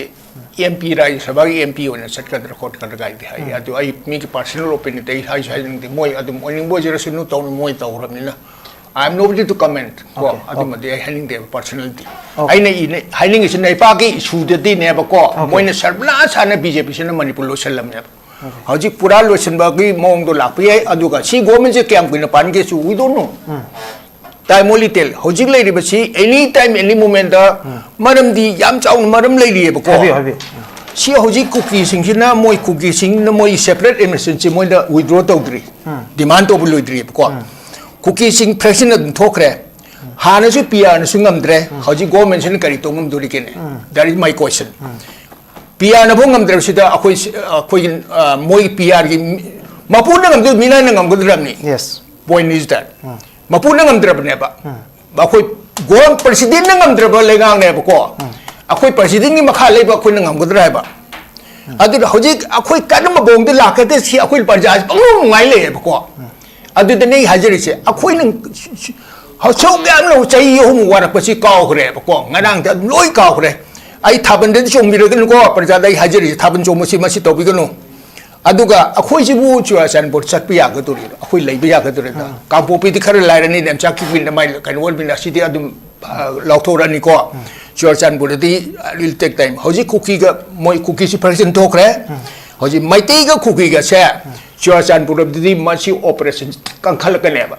ꯑꯦꯝ ꯄꯤ, ꯔꯥꯖ꯭ꯌ ꯁꯚꯥꯒꯤ ꯑꯦꯝ ꯄꯤ ꯑꯣꯏꯅ ꯆꯠꯀꯗ꯭ꯔꯥ ꯈꯣꯠꯀꯗ꯭ꯔꯥ ꯀꯥꯏꯗꯤ ꯍꯥꯏ꯫ ꯑꯗꯨ ꯑꯩ ꯃꯤꯒꯤ ꯄꯥꯔꯁꯅꯦꯜ ꯑꯣꯄꯤꯅꯤꯌꯟꯗ ꯑꯩ ꯍꯥꯏꯁꯨ ꯍꯥꯏꯅꯤꯡꯗꯦ꯫ ꯃꯣꯏ ꯑꯗꯨꯝ ꯑꯣꯏꯅꯤꯡꯕ ꯑꯣꯏꯖꯔꯁꯅꯨ, ꯇꯧꯅꯤꯡ ꯃꯣꯏ ꯇꯧꯈ꯭ꯔꯕꯅꯤꯅ꯫ I am nobody to comment ꯀꯣ꯫ Okay, okay. ꯑꯗꯨꯃꯗꯤ ꯑꯩ ꯍꯥꯏꯅꯤꯡꯗꯦꯕ ꯄꯥꯔꯁꯅꯦꯜꯗꯤ꯫ Okay. ꯑꯩꯅ ꯏꯅ-, ꯍꯥꯏꯅꯤꯡꯉꯤꯁꯤꯅ ꯂꯩꯄꯥꯛꯀꯤ ꯏꯁꯨꯗꯗꯤꯅꯦꯕꯀꯣ꯫ Okay. ꯃꯣꯏꯅ ꯁꯔꯕꯅꯥꯁ ꯍꯥꯟꯅ ꯕꯤ ꯖꯦ ꯄꯤꯁꯤꯅ ꯃꯅꯤꯄꯨꯔ ꯂꯣꯏꯁꯤꯜꯂꯝꯃꯦꯕ꯫ ꯍꯧꯖꯤꯛ ꯄꯨꯔꯥ ꯂꯣꯏꯁꯤꯟꯕꯒꯤ ꯃꯑꯣꯡꯗꯣ ꯂꯥꯛꯄ ꯌꯥꯏ꯫ ꯑꯗꯨꯒ ꯁꯤ ꯒꯣꯔꯃꯦꯟꯁꯦ ꯀꯌꯥꯝ ꯀꯨꯏꯅ ꯄꯥꯟꯒꯦꯁꯨ we don't know꯫ Time will tell꯫ ꯍꯧꯖꯤꯛ ꯂꯩꯔꯤꯕꯁꯤ any time, any momentꯇ ꯃꯔꯝꯗꯤ ꯌꯥꯝ ꯆꯥꯎꯅ ꯃꯔꯝ ꯂꯩꯔꯤꯑꯕꯀꯣ꯫ ꯍꯥꯏꯕꯤꯌꯨ, ꯍꯥꯏꯕꯤꯌꯨ꯫ ꯁꯤ ꯍꯧꯖꯤꯛ ꯀꯨꯀꯤꯁꯤꯡꯁꯤꯅ ꯃꯣꯏ ꯀꯨꯀꯤꯁꯤꯡꯅ ꯃꯣꯏ separate administrationꯁꯤ ꯃꯣꯏꯗ withdraw ꯇꯧꯗ꯭ꯔꯤ꯫ Demand ꯇꯧꯕ ꯂꯣꯏꯗ꯭ꯔꯤꯑꯕꯀꯣ꯫ ꯀꯨꯀꯤꯁꯤꯡ fraction ꯑꯗꯨꯝ ꯊꯣꯛꯈ꯭ꯔꯦ꯫ ꯍꯥꯟꯅꯁꯨ ꯄꯤ ꯑꯥꯔꯅꯁꯨ ꯉꯝꯗ꯭ꯔꯦ꯫ ꯍꯧꯖꯤꯛ ꯒꯣꯔꯃꯦꯟꯁꯤꯅ ꯀꯔꯤ ꯇꯧ ꯉꯝꯗꯣꯔꯤꯒꯦꯅꯦ? That is my question꯫ ꯄꯤ ꯑꯥꯔꯅ ꯐꯥꯎ ꯉꯝꯗ꯭ꯔꯕꯁꯤꯗ ꯑꯩꯈꯣꯏ ꯁꯤ-, ꯑꯩꯈꯣꯏꯒꯤ, ꯑ, ꯃꯣꯏꯒꯤ ꯄꯤ ꯑꯥꯔꯒꯤ ꯃꯤ-, ꯃꯄꯨꯅ ꯉꯝꯗꯣꯏ ꯃꯤꯅꯥꯏꯅ ꯉꯝꯒꯗ꯭ꯔꯕꯅꯤ? Yes꯫ Point is that꯫ ꯃꯄꯨꯅ ꯉꯝꯗ꯭ꯔꯕꯅꯦꯕ꯫ ꯑꯩꯈꯣꯏ ꯒꯣꯜ ꯄ꯭ꯔꯁꯤꯗꯦꯟꯅ ꯉꯝꯗ꯭ꯔꯕ ꯂꯩꯉꯥꯛꯅꯦꯕꯀꯣ꯫ ꯑꯩꯈꯣꯏ ꯄ꯭ꯔꯁꯤꯗꯦꯟꯒꯤ ꯃꯈꯥ ꯂꯩꯕ ꯑꯩꯈꯣꯏꯅ ꯉꯝꯒꯗ꯭ꯔꯥ ꯍꯥꯏꯕ? ꯑꯗꯨꯅ ꯍꯧꯖꯤꯛ ꯑꯩꯈꯣꯏ ꯀꯔꯝꯕ ꯃꯑꯣꯡꯗ ꯂꯥꯛꯀꯗꯦ ꯁꯤ ꯑꯩꯈꯣꯏ ꯄ꯭ꯔꯖꯥꯁꯤ ꯄꯪꯅꯨꯡ ꯅꯨꯡꯉꯥꯏ ꯂꯩꯌꯦꯕꯀꯣ꯫ ꯑꯗꯨꯗꯅꯦ ꯑꯩ ꯍꯥꯏꯖꯔꯤꯁꯦ, ꯑꯩꯈꯣꯏꯅ ꯁꯨꯛ ꯌꯥꯝꯅ ꯆꯍꯤ ꯑꯍꯨꯝ ꯋꯥꯔꯛꯄꯁꯤ ꯀꯥꯎꯈ꯭ꯔꯦꯕꯀꯣ꯫ ꯉꯔꯥꯡꯗ ꯑꯗꯨꯝ ꯂꯣꯏ ꯀꯥꯎꯈ꯭ꯔꯦ꯫ ꯑꯩ ꯊꯥꯕꯜꯗꯗꯤ ꯆꯣꯡꯕꯤꯔꯒꯅꯨꯀꯣ, ꯄ꯭ꯔꯖꯥꯗ ꯑꯩ ꯍꯥꯏꯖꯔꯤꯁꯦ, ꯊꯥꯕꯜ ꯆꯣꯡꯕꯁꯤ ꯃꯁꯤ ꯇꯧꯕꯤꯒꯅꯨ꯫ ꯑꯗꯨꯒ ꯑꯩꯈꯣꯏꯁꯤꯕꯨ ꯆꯨꯔꯥꯆꯥꯟꯄꯨꯔ ꯆꯠꯄ ꯌꯥꯒꯗꯣꯔꯤꯕ꯭ꯔꯥ? ꯑꯩꯈꯣꯏ ꯂꯩꯕ ꯌꯥꯒꯗꯣꯔꯤꯕ꯭ꯔꯥ? ꯀꯥꯡꯄꯣꯛꯄꯤꯗꯤ ꯈꯔ ꯂꯥꯏꯔꯅꯤ, ꯅꯦꯝꯆꯥꯛ ꯀꯤꯛꯄꯤꯅ ꯃꯥꯏ ꯀꯩꯅꯣ ꯑꯣꯏꯕꯅꯤꯅ ꯁꯤꯗꯤ ꯑꯗꯨꯝ, ꯑ, ꯂꯧꯊꯣꯔꯛꯑꯅꯤꯀꯣ꯫ ꯆꯨꯔꯥꯆꯥꯟꯄꯨꯔꯗꯗꯤ, uh, it will take time꯫ ꯍꯧꯖꯤꯛ ꯀꯨꯀꯤꯒ ꯃꯣꯏ ꯀꯨꯀꯤꯁꯤ fraction ꯊꯣꯛꯈ꯭ꯔꯦ꯫ ꯍꯧꯖꯤꯛ ꯃꯩꯇꯩꯒ ꯀꯨꯀꯤꯒꯁꯦ ꯆꯨꯔꯥꯆꯥꯟꯄꯨꯔꯗꯗꯤ ꯃꯁꯤ operation ꯀꯟꯈꯠꯂꯛꯀꯅꯦꯕ꯫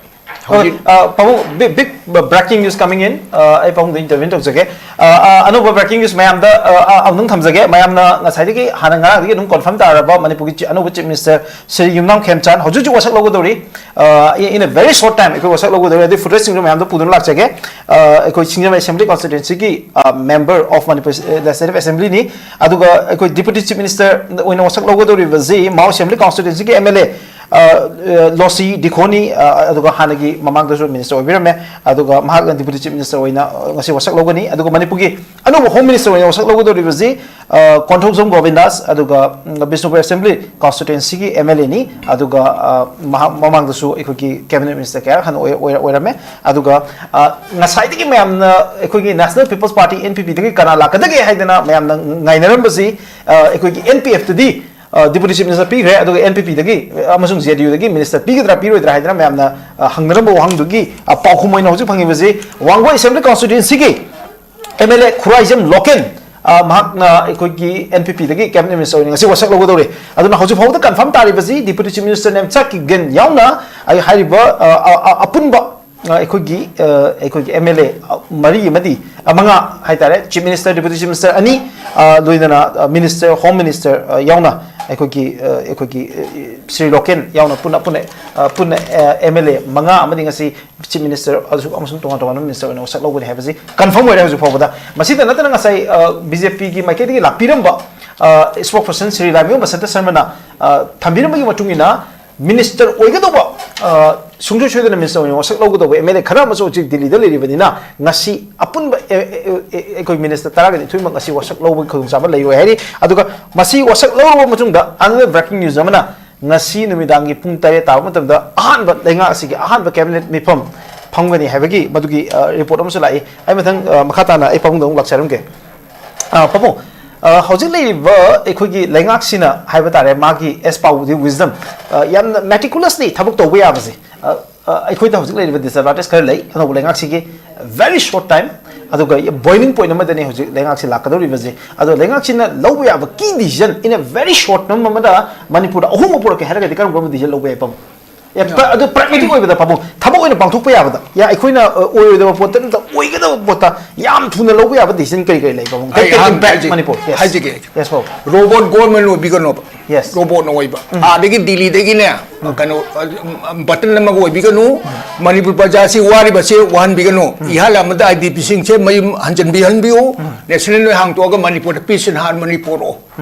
ꯍꯧꯖꯤꯛ ꯑ, ꯄꯥꯕꯨꯡ, big, big breaking news coming in꯫ ꯑ, ꯑꯩ ꯄꯥꯕꯨꯡꯗ intervene ꯇꯧꯖꯒꯦ꯫ ꯑ, ꯑ, ꯑꯅꯧꯕ breaking news ꯃꯌꯥꯝꯗ, ꯑ, ꯑ, ꯑꯃꯨꯛꯇꯪ ꯊꯝꯖꯒꯦ꯫ ꯃꯌꯥꯝꯅ ꯉꯁꯥꯏꯗꯒꯤ ꯍꯥꯟꯅ ꯉꯔꯥꯡꯗꯒꯤ ꯑꯗꯨꯝ confirm ꯇꯥꯔꯕ ꯃꯅꯤꯄꯨꯔꯒꯤ ꯆꯤ-, ꯑꯅꯧꯕ Chief Minister ꯁ꯭ꯔꯤ ꯌꯨꯝꯅꯥꯝ ꯈꯦꯝꯆꯥꯟ ꯍꯧꯖꯤꯛ ꯍꯧꯖꯤꯛ ꯋꯥꯁꯛ ꯂꯧꯒꯗꯧꯔꯤ꯫ ꯑ, in a very short time ꯑꯩꯈꯣꯏ ꯋꯥꯁꯛ ꯂꯧꯒꯗꯧꯔꯤ꯫ ꯑꯗꯨ footageꯁꯤꯡꯗꯣ ꯃꯌꯥꯝꯗꯣ ꯄꯨꯗꯨꯅ ꯂꯥꯛꯆꯒꯦ꯫ ꯑ, ꯑꯩꯈꯣꯏ ꯁꯤꯡꯖꯃꯩ Assembly Constituencyꯒꯤ, ꯑ, Member of Manipur, ꯑ, Legislative Assemblyꯅꯤ꯫ ꯑꯗꯨꯒ ꯑꯩꯈꯣꯏ Deputy Chief Minister ꯑꯣꯏꯅ ꯋꯥꯁꯛ ꯂꯧꯒꯗꯧꯔꯤꯕꯁꯤ ꯃꯥꯎ Assembly Constituencyꯒꯤ M L A ꯑ, ꯑ, ꯂꯣꯁꯤ ꯗꯤꯈꯣꯅꯤ, ꯑ, ꯑꯗꯨꯒ ꯍꯥꯟꯅꯒꯤ ꯃꯃꯥꯡꯗꯁꯨ ꯃꯤꯅꯤꯁꯇꯔ ꯑꯣꯏꯕꯤꯔꯝꯃꯦ, ꯑꯗꯨꯒ ꯃꯍꯥꯛꯅ ꯗꯤꯄꯨꯇꯤ ꯆꯤꯐ ꯃꯤꯅꯤꯁꯇꯔ ꯑꯣꯏꯅ, ꯑ, ꯉꯁꯤ ꯋꯥꯁꯛ ꯂꯧꯒꯅꯤ꯫ ꯑꯗꯨꯒ ꯃꯅꯤꯄꯨꯔꯒꯤ ꯑꯅꯧꯕ ꯍꯣꯝ ꯃꯤꯅꯤꯁꯇꯔ ꯑꯣꯏꯅ ꯋꯥꯁꯛ ꯂꯧꯒꯗꯧꯔꯤꯕꯁꯤ, ꯑ, ꯀꯣꯟꯊꯧꯖꯝ ꯒꯣꯕꯤꯟꯗꯥꯁ, ꯑꯗꯨꯒ, ꯎꯝ, ꯕꯤꯁꯅꯨꯄꯨꯔ ꯑꯦꯁꯦꯝꯕ꯭ꯂꯤ ꯀꯣꯟꯁꯇꯤꯇ꯭ꯋꯦꯟꯁꯤꯒꯤ ꯑꯦꯝ ꯑꯦꯜ ꯑꯦꯅꯤ, ꯑꯗꯨꯒ, ꯑ, ꯃꯍꯥꯛ ꯃꯃꯥꯡꯗꯁꯨ ꯑꯩꯈꯣꯏꯒꯤ ꯀꯦꯕꯤꯅꯦꯠ ꯃꯤꯅꯤꯁꯇꯔ ꯀꯌꯥꯔꯛ ꯍꯥꯟꯅ ꯑꯣꯏ-, ꯑꯣꯏ-, ꯑꯣꯏꯔꯝꯃꯦ꯫ ꯑꯗꯨꯒ, ꯑ, ꯉꯁꯥꯏꯗꯒꯤ ꯃꯌꯥꯝꯅ ꯑꯩꯈꯣꯏꯒꯤ National People's Party, N P P ꯗꯒꯤ ꯀꯅꯥ ꯂꯥꯛꯀꯗꯒꯦ ꯍꯥꯏꯗꯅ ꯃꯌꯥꯝꯅ ꯉꯥꯏꯅꯔꯝꯕꯁꯤ, ꯑ, ꯑꯩꯈꯣꯏꯒꯤ N P F ꯇꯗꯤ ꯑ, ꯗꯤꯄꯨꯇꯤ ꯆꯤꯐ ꯃꯤꯅꯤꯁꯇꯔ ꯄꯤꯈ꯭ꯔꯦ, ꯑꯗꯨꯒ N P P ꯗꯒꯤ ꯑꯃꯁꯨꯡ J D U ꯗꯒꯤ ꯃꯤꯅꯤꯁꯇꯔ ꯄꯤꯒꯗ꯭ꯔꯥ ꯄꯤꯔꯣꯏꯗ꯭ꯔꯥ ꯍꯥꯏꯗꯅ ꯃꯌꯥꯝꯅ, ꯑ, ꯍꯪꯅꯔꯝꯕ ꯋꯥꯍꯪꯗꯨꯒꯤ, ꯑ, ꯄꯥꯎꯈꯨꯝ ꯑꯣꯏꯅ ꯍꯧꯖꯤꯛ ꯐꯪꯉꯤꯕꯁꯤ ꯋꯥꯡꯒꯣꯏ ꯑꯦꯁꯦꯝꯕ꯭ꯂꯤ ꯀꯣꯟꯁꯇꯤꯇ꯭ꯋꯦꯟꯁꯤꯒꯤ M L A Khuraijam Loken, ꯑ, ꯃꯍꯥꯛꯅ ꯑꯩꯈꯣꯏꯒꯤ N P P ꯗꯒꯤ ꯀꯦꯕꯤꯅꯦꯠ ꯃꯤꯅꯤꯁꯇꯔ ꯑꯣꯏꯅ ꯉꯁꯤ ꯋꯥꯁꯛ ꯂꯧꯒꯗꯧꯔꯤ꯫ ꯑꯗꯨꯅ ꯍꯧꯖꯤꯛ ꯐꯥꯎꯕꯗ ꯀꯟꯐꯥꯔꯝ ꯇꯥꯔꯤꯕꯁꯤ deputy chief minister Nemcha Kipgen ꯌꯥꯎꯅ ꯑꯩ ꯍꯥꯏꯔꯤꯕ, ꯑ, ꯑ, ꯑ, ꯑꯄꯨꯟꯕ ꯑ, ꯑꯩꯈꯣꯏꯒꯤ, ꯑ, ꯑꯩꯈꯣꯏꯒꯤ M L A, ꯑ, ꯃꯔꯤ ꯑꯃꯗꯤ, ꯑ, ꯃꯉꯥ ꯍꯥꯏꯇꯥꯔꯦ, chief minister, deputy chief minister ꯑꯅꯤ, ꯑ, ꯂꯣꯏꯅꯅ, ꯑ, ꯃꯤꯅꯤꯁꯇꯔ, ꯍꯣꯝ ꯃꯤꯅꯤꯁꯇꯔ, ꯑ, ꯌꯥꯎꯅ ꯑꯩꯈꯣꯏꯒꯤ, ꯑ, ꯑꯩꯈꯣꯏꯒꯤ, ꯑ, ꯁ꯭ꯔꯤ ꯂꯣꯀꯦꯟ ꯌꯥꯎꯅ ꯄꯨꯟꯅ, ꯄꯨꯟꯅ, ꯑ, ꯄꯨꯟꯅ, ꯑ, M L A ꯃꯉꯥ ꯑꯃꯗꯤ ꯉꯁꯤ ꯆꯤꯐ ꯃꯤꯅꯤꯁꯇꯔ ꯑꯃꯁꯨꯡ ꯇꯣꯉꯥꯟ ꯇꯣꯉꯥꯟꯕ ꯃꯤꯅꯤꯁꯇꯔ ꯑꯣꯏꯅ ꯋꯥꯁꯛ ꯂꯧꯒꯅꯤ ꯍꯥꯏꯕꯁꯤ ꯀꯟꯐꯥꯔꯝ ꯑꯣꯏꯔꯦ ꯍꯧꯖꯤꯛ ꯐꯥꯎꯕꯗ꯫ ꯃꯁꯤꯗ ꯅꯠꯇꯅ ꯉꯁꯥꯏ, ꯑ, B J P ꯒꯤ ꯃꯥꯏꯀꯩꯗꯒꯤ ꯂꯥꯛꯄꯤꯔꯝꯕ, ꯑ, ꯁ꯭ꯄꯣꯛꯁ ꯄꯔꯁꯟ ꯁ꯭ꯔꯤ ꯂꯥꯏꯃꯌꯨꯝ ꯕꯁꯟꯇ ꯁꯔꯃꯅ, ꯑ, ꯊꯝꯕꯤꯔꯝꯕꯒꯤ ꯃꯇꯨꯡ ꯏꯟꯅ, ꯃꯤꯅꯤꯁꯇꯔ ꯑꯣꯏꯒꯗꯧꯕ, ꯑ, ꯁꯨꯡꯁꯣꯏ ꯁꯣꯏꯗꯅ ꯃꯤꯅꯤꯁꯇꯔ ꯑꯣꯏꯅ ꯋꯥꯁꯛ ꯂꯧꯒꯗꯧꯕ M L A ꯈꯔ ꯑꯃꯁꯨ ꯍꯧꯖꯤꯛ ꯗꯤꯜꯂꯤꯗ ꯂꯩꯔꯤꯕꯅꯤꯅ, ꯉꯁꯤ ꯑꯄꯨꯟꯕ, ꯑꯦ, ꯑꯦ, ꯑꯦ, ꯑꯩꯈꯣꯏ ꯃꯤꯅꯤꯁꯇꯔ ꯇꯔꯥꯒ ꯅꯤꯊꯣꯏꯃꯛ ꯉꯁꯤ ꯋꯥꯁꯛ ꯂꯧꯕꯒꯤ ꯈꯨꯗꯣꯡꯆꯥꯕ ꯂꯩꯔꯣꯏ ꯍꯥꯏꯔꯤ꯫ ꯑꯗꯨꯒ ꯃꯁꯤ ꯋꯥꯁꯛ ꯂꯧꯔꯕ ꯃꯇꯨꯡꯗ another breaking news ꯑꯃꯅ, ꯉꯁꯤ ꯅꯨꯃꯤꯗꯥꯡꯒꯤ ꯄꯨꯡ ꯇꯔꯦꯠ ꯇꯥꯕ ꯃꯇꯝꯗ ꯑꯍꯥꯟꯕ ꯂꯩꯉꯥꯛ ꯑꯁꯤꯒꯤ ꯑꯍꯥꯟꯕ ꯀꯦꯕꯤꯅꯦꯠ ꯃꯤꯐꯝ ꯐꯝꯒꯅꯤ ꯍꯥꯏꯕꯒꯤ ꯃꯗꯨꯒꯤ, ꯑ, ꯔꯤꯄꯣꯔꯠ ꯑꯃꯁꯨ ꯂꯥꯛꯏ꯫ ꯑꯩ ꯃꯊꯪ, ꯑ, ꯃꯈꯥ ꯇꯥꯅ ꯑꯩ ꯄꯥꯕꯨꯡꯗ ꯑꯃꯨꯛ ꯂꯥꯛꯆꯔꯝꯒꯦ꯫ ꯑ, ꯄꯥꯕꯨꯡ, ꯑ, ꯍꯧꯖꯤꯛ ꯂꯩꯔꯤꯕ ꯑꯩꯈꯣꯏꯒꯤ ꯂꯩꯉꯥꯛꯁꯤꯅ ꯍꯥꯏꯕ ꯇꯥꯔꯦ, ꯃꯥꯒꯤ, as per the wisdom, ꯑ, ꯌꯥꯝꯅ meticulously ꯊꯕꯛ ꯇꯧꯕ ꯌꯥꯕꯁꯦ, ꯑ, ꯑ, ꯑꯩꯈꯣꯏꯗ ꯍꯧꯖꯤꯛ ꯂꯩꯔꯤꯕ disadvantage ꯈꯔ ꯂꯩ ꯑꯅꯧꯕ ꯂꯩꯉꯥꯛꯁꯤꯒꯤ꯫ Very short time, ꯑꯗꯨꯒ boiling point ꯑꯃꯗꯅꯤ ꯍꯧꯖꯤꯛ ꯂꯩꯉꯥꯛꯁꯤ ꯂꯥꯛꯀꯗꯧꯔꯤꯕꯁꯦ꯫ ꯑꯗꯣ ꯂꯩꯉꯥꯛꯁꯤꯅ ꯂꯧꯕ ꯌꯥꯕ key decision in a very short term ꯑꯃꯗ ꯃꯅꯤꯄꯨꯔꯗ ꯑꯍꯣꯡꯕ ꯄꯨꯔꯛꯀꯦ ꯍꯥꯏꯔꯒꯗꯤ ꯀꯔꯝ ꯀꯔꯝꯕ decision ꯂꯧꯕ ꯌꯥꯏ, ꯄꯥꯕꯨꯡ? ꯑꯦ, ꯄ꯭ꯔ-, ꯑꯗꯨ pragmatic ꯑꯣꯏꯕꯗ, ꯄꯥꯕꯨꯡ, ꯊꯕꯛ ꯑꯣꯏꯅ ꯄꯥꯡꯊꯣꯛꯄ ꯌꯥꯕꯗ, ꯌꯥ, ꯑꯩꯈꯣꯏꯅ, ꯑ, ꯑꯣꯏꯔꯣꯏꯗꯕ ꯄꯣꯠꯇ ꯅꯠꯇ ꯑꯣꯏꯒꯗꯕ ꯄꯣꯠꯇ ꯌꯥꯝ ꯊꯨꯅ ꯂꯧꯕ ꯌꯥꯕ decision ꯀꯔꯤ ꯀꯔꯤ ꯂꯩ, ꯄꯥꯕꯨꯡ? ꯑꯩ Take, take ꯑꯍꯥꯟꯕ impact ꯍꯥꯏꯖꯒꯦ, ꯃꯅꯤꯄꯨꯔ꯫ Yes. ꯍꯥꯏꯖꯒꯦ, ꯍꯥꯏꯖꯒꯦ꯫ Yes, ꯄꯥꯕꯨꯡ꯫ Robot government ꯑꯣꯏꯕꯤꯒꯅꯣꯕ꯫ Yes. Robotꯅ ꯑꯣꯏꯕ꯫ ꯑꯥꯗꯒꯤ ꯗꯤꯜꯂꯤꯗꯒꯤꯅꯦ, ꯀꯩꯅꯣ, ꯕꯇꯟ ꯑꯃꯒ ꯑꯣꯏꯕꯤꯒꯅꯨ, ꯃꯅꯤꯄꯨꯔ ꯄ꯭ꯔꯖꯥꯁꯤ ꯋꯥꯔꯤꯕꯁꯦ ꯋꯥꯍꯟꯕꯤꯒꯅꯨ, ꯏꯍꯥ ꯂꯥꯃꯗ IDPꯁꯤꯡꯁꯦ ꯃꯌꯨꯝ ꯍꯟꯖꯤꯟꯕꯤꯍꯟꯕꯤꯌꯨ, ꯅꯦꯁꯅꯦꯜ ꯅꯣꯏ ꯍꯥꯡꯇꯣꯛꯑꯒ ꯃꯅꯤꯄꯨꯔꯗ peace and harmony ꯄꯣꯔꯛꯑꯣ꯫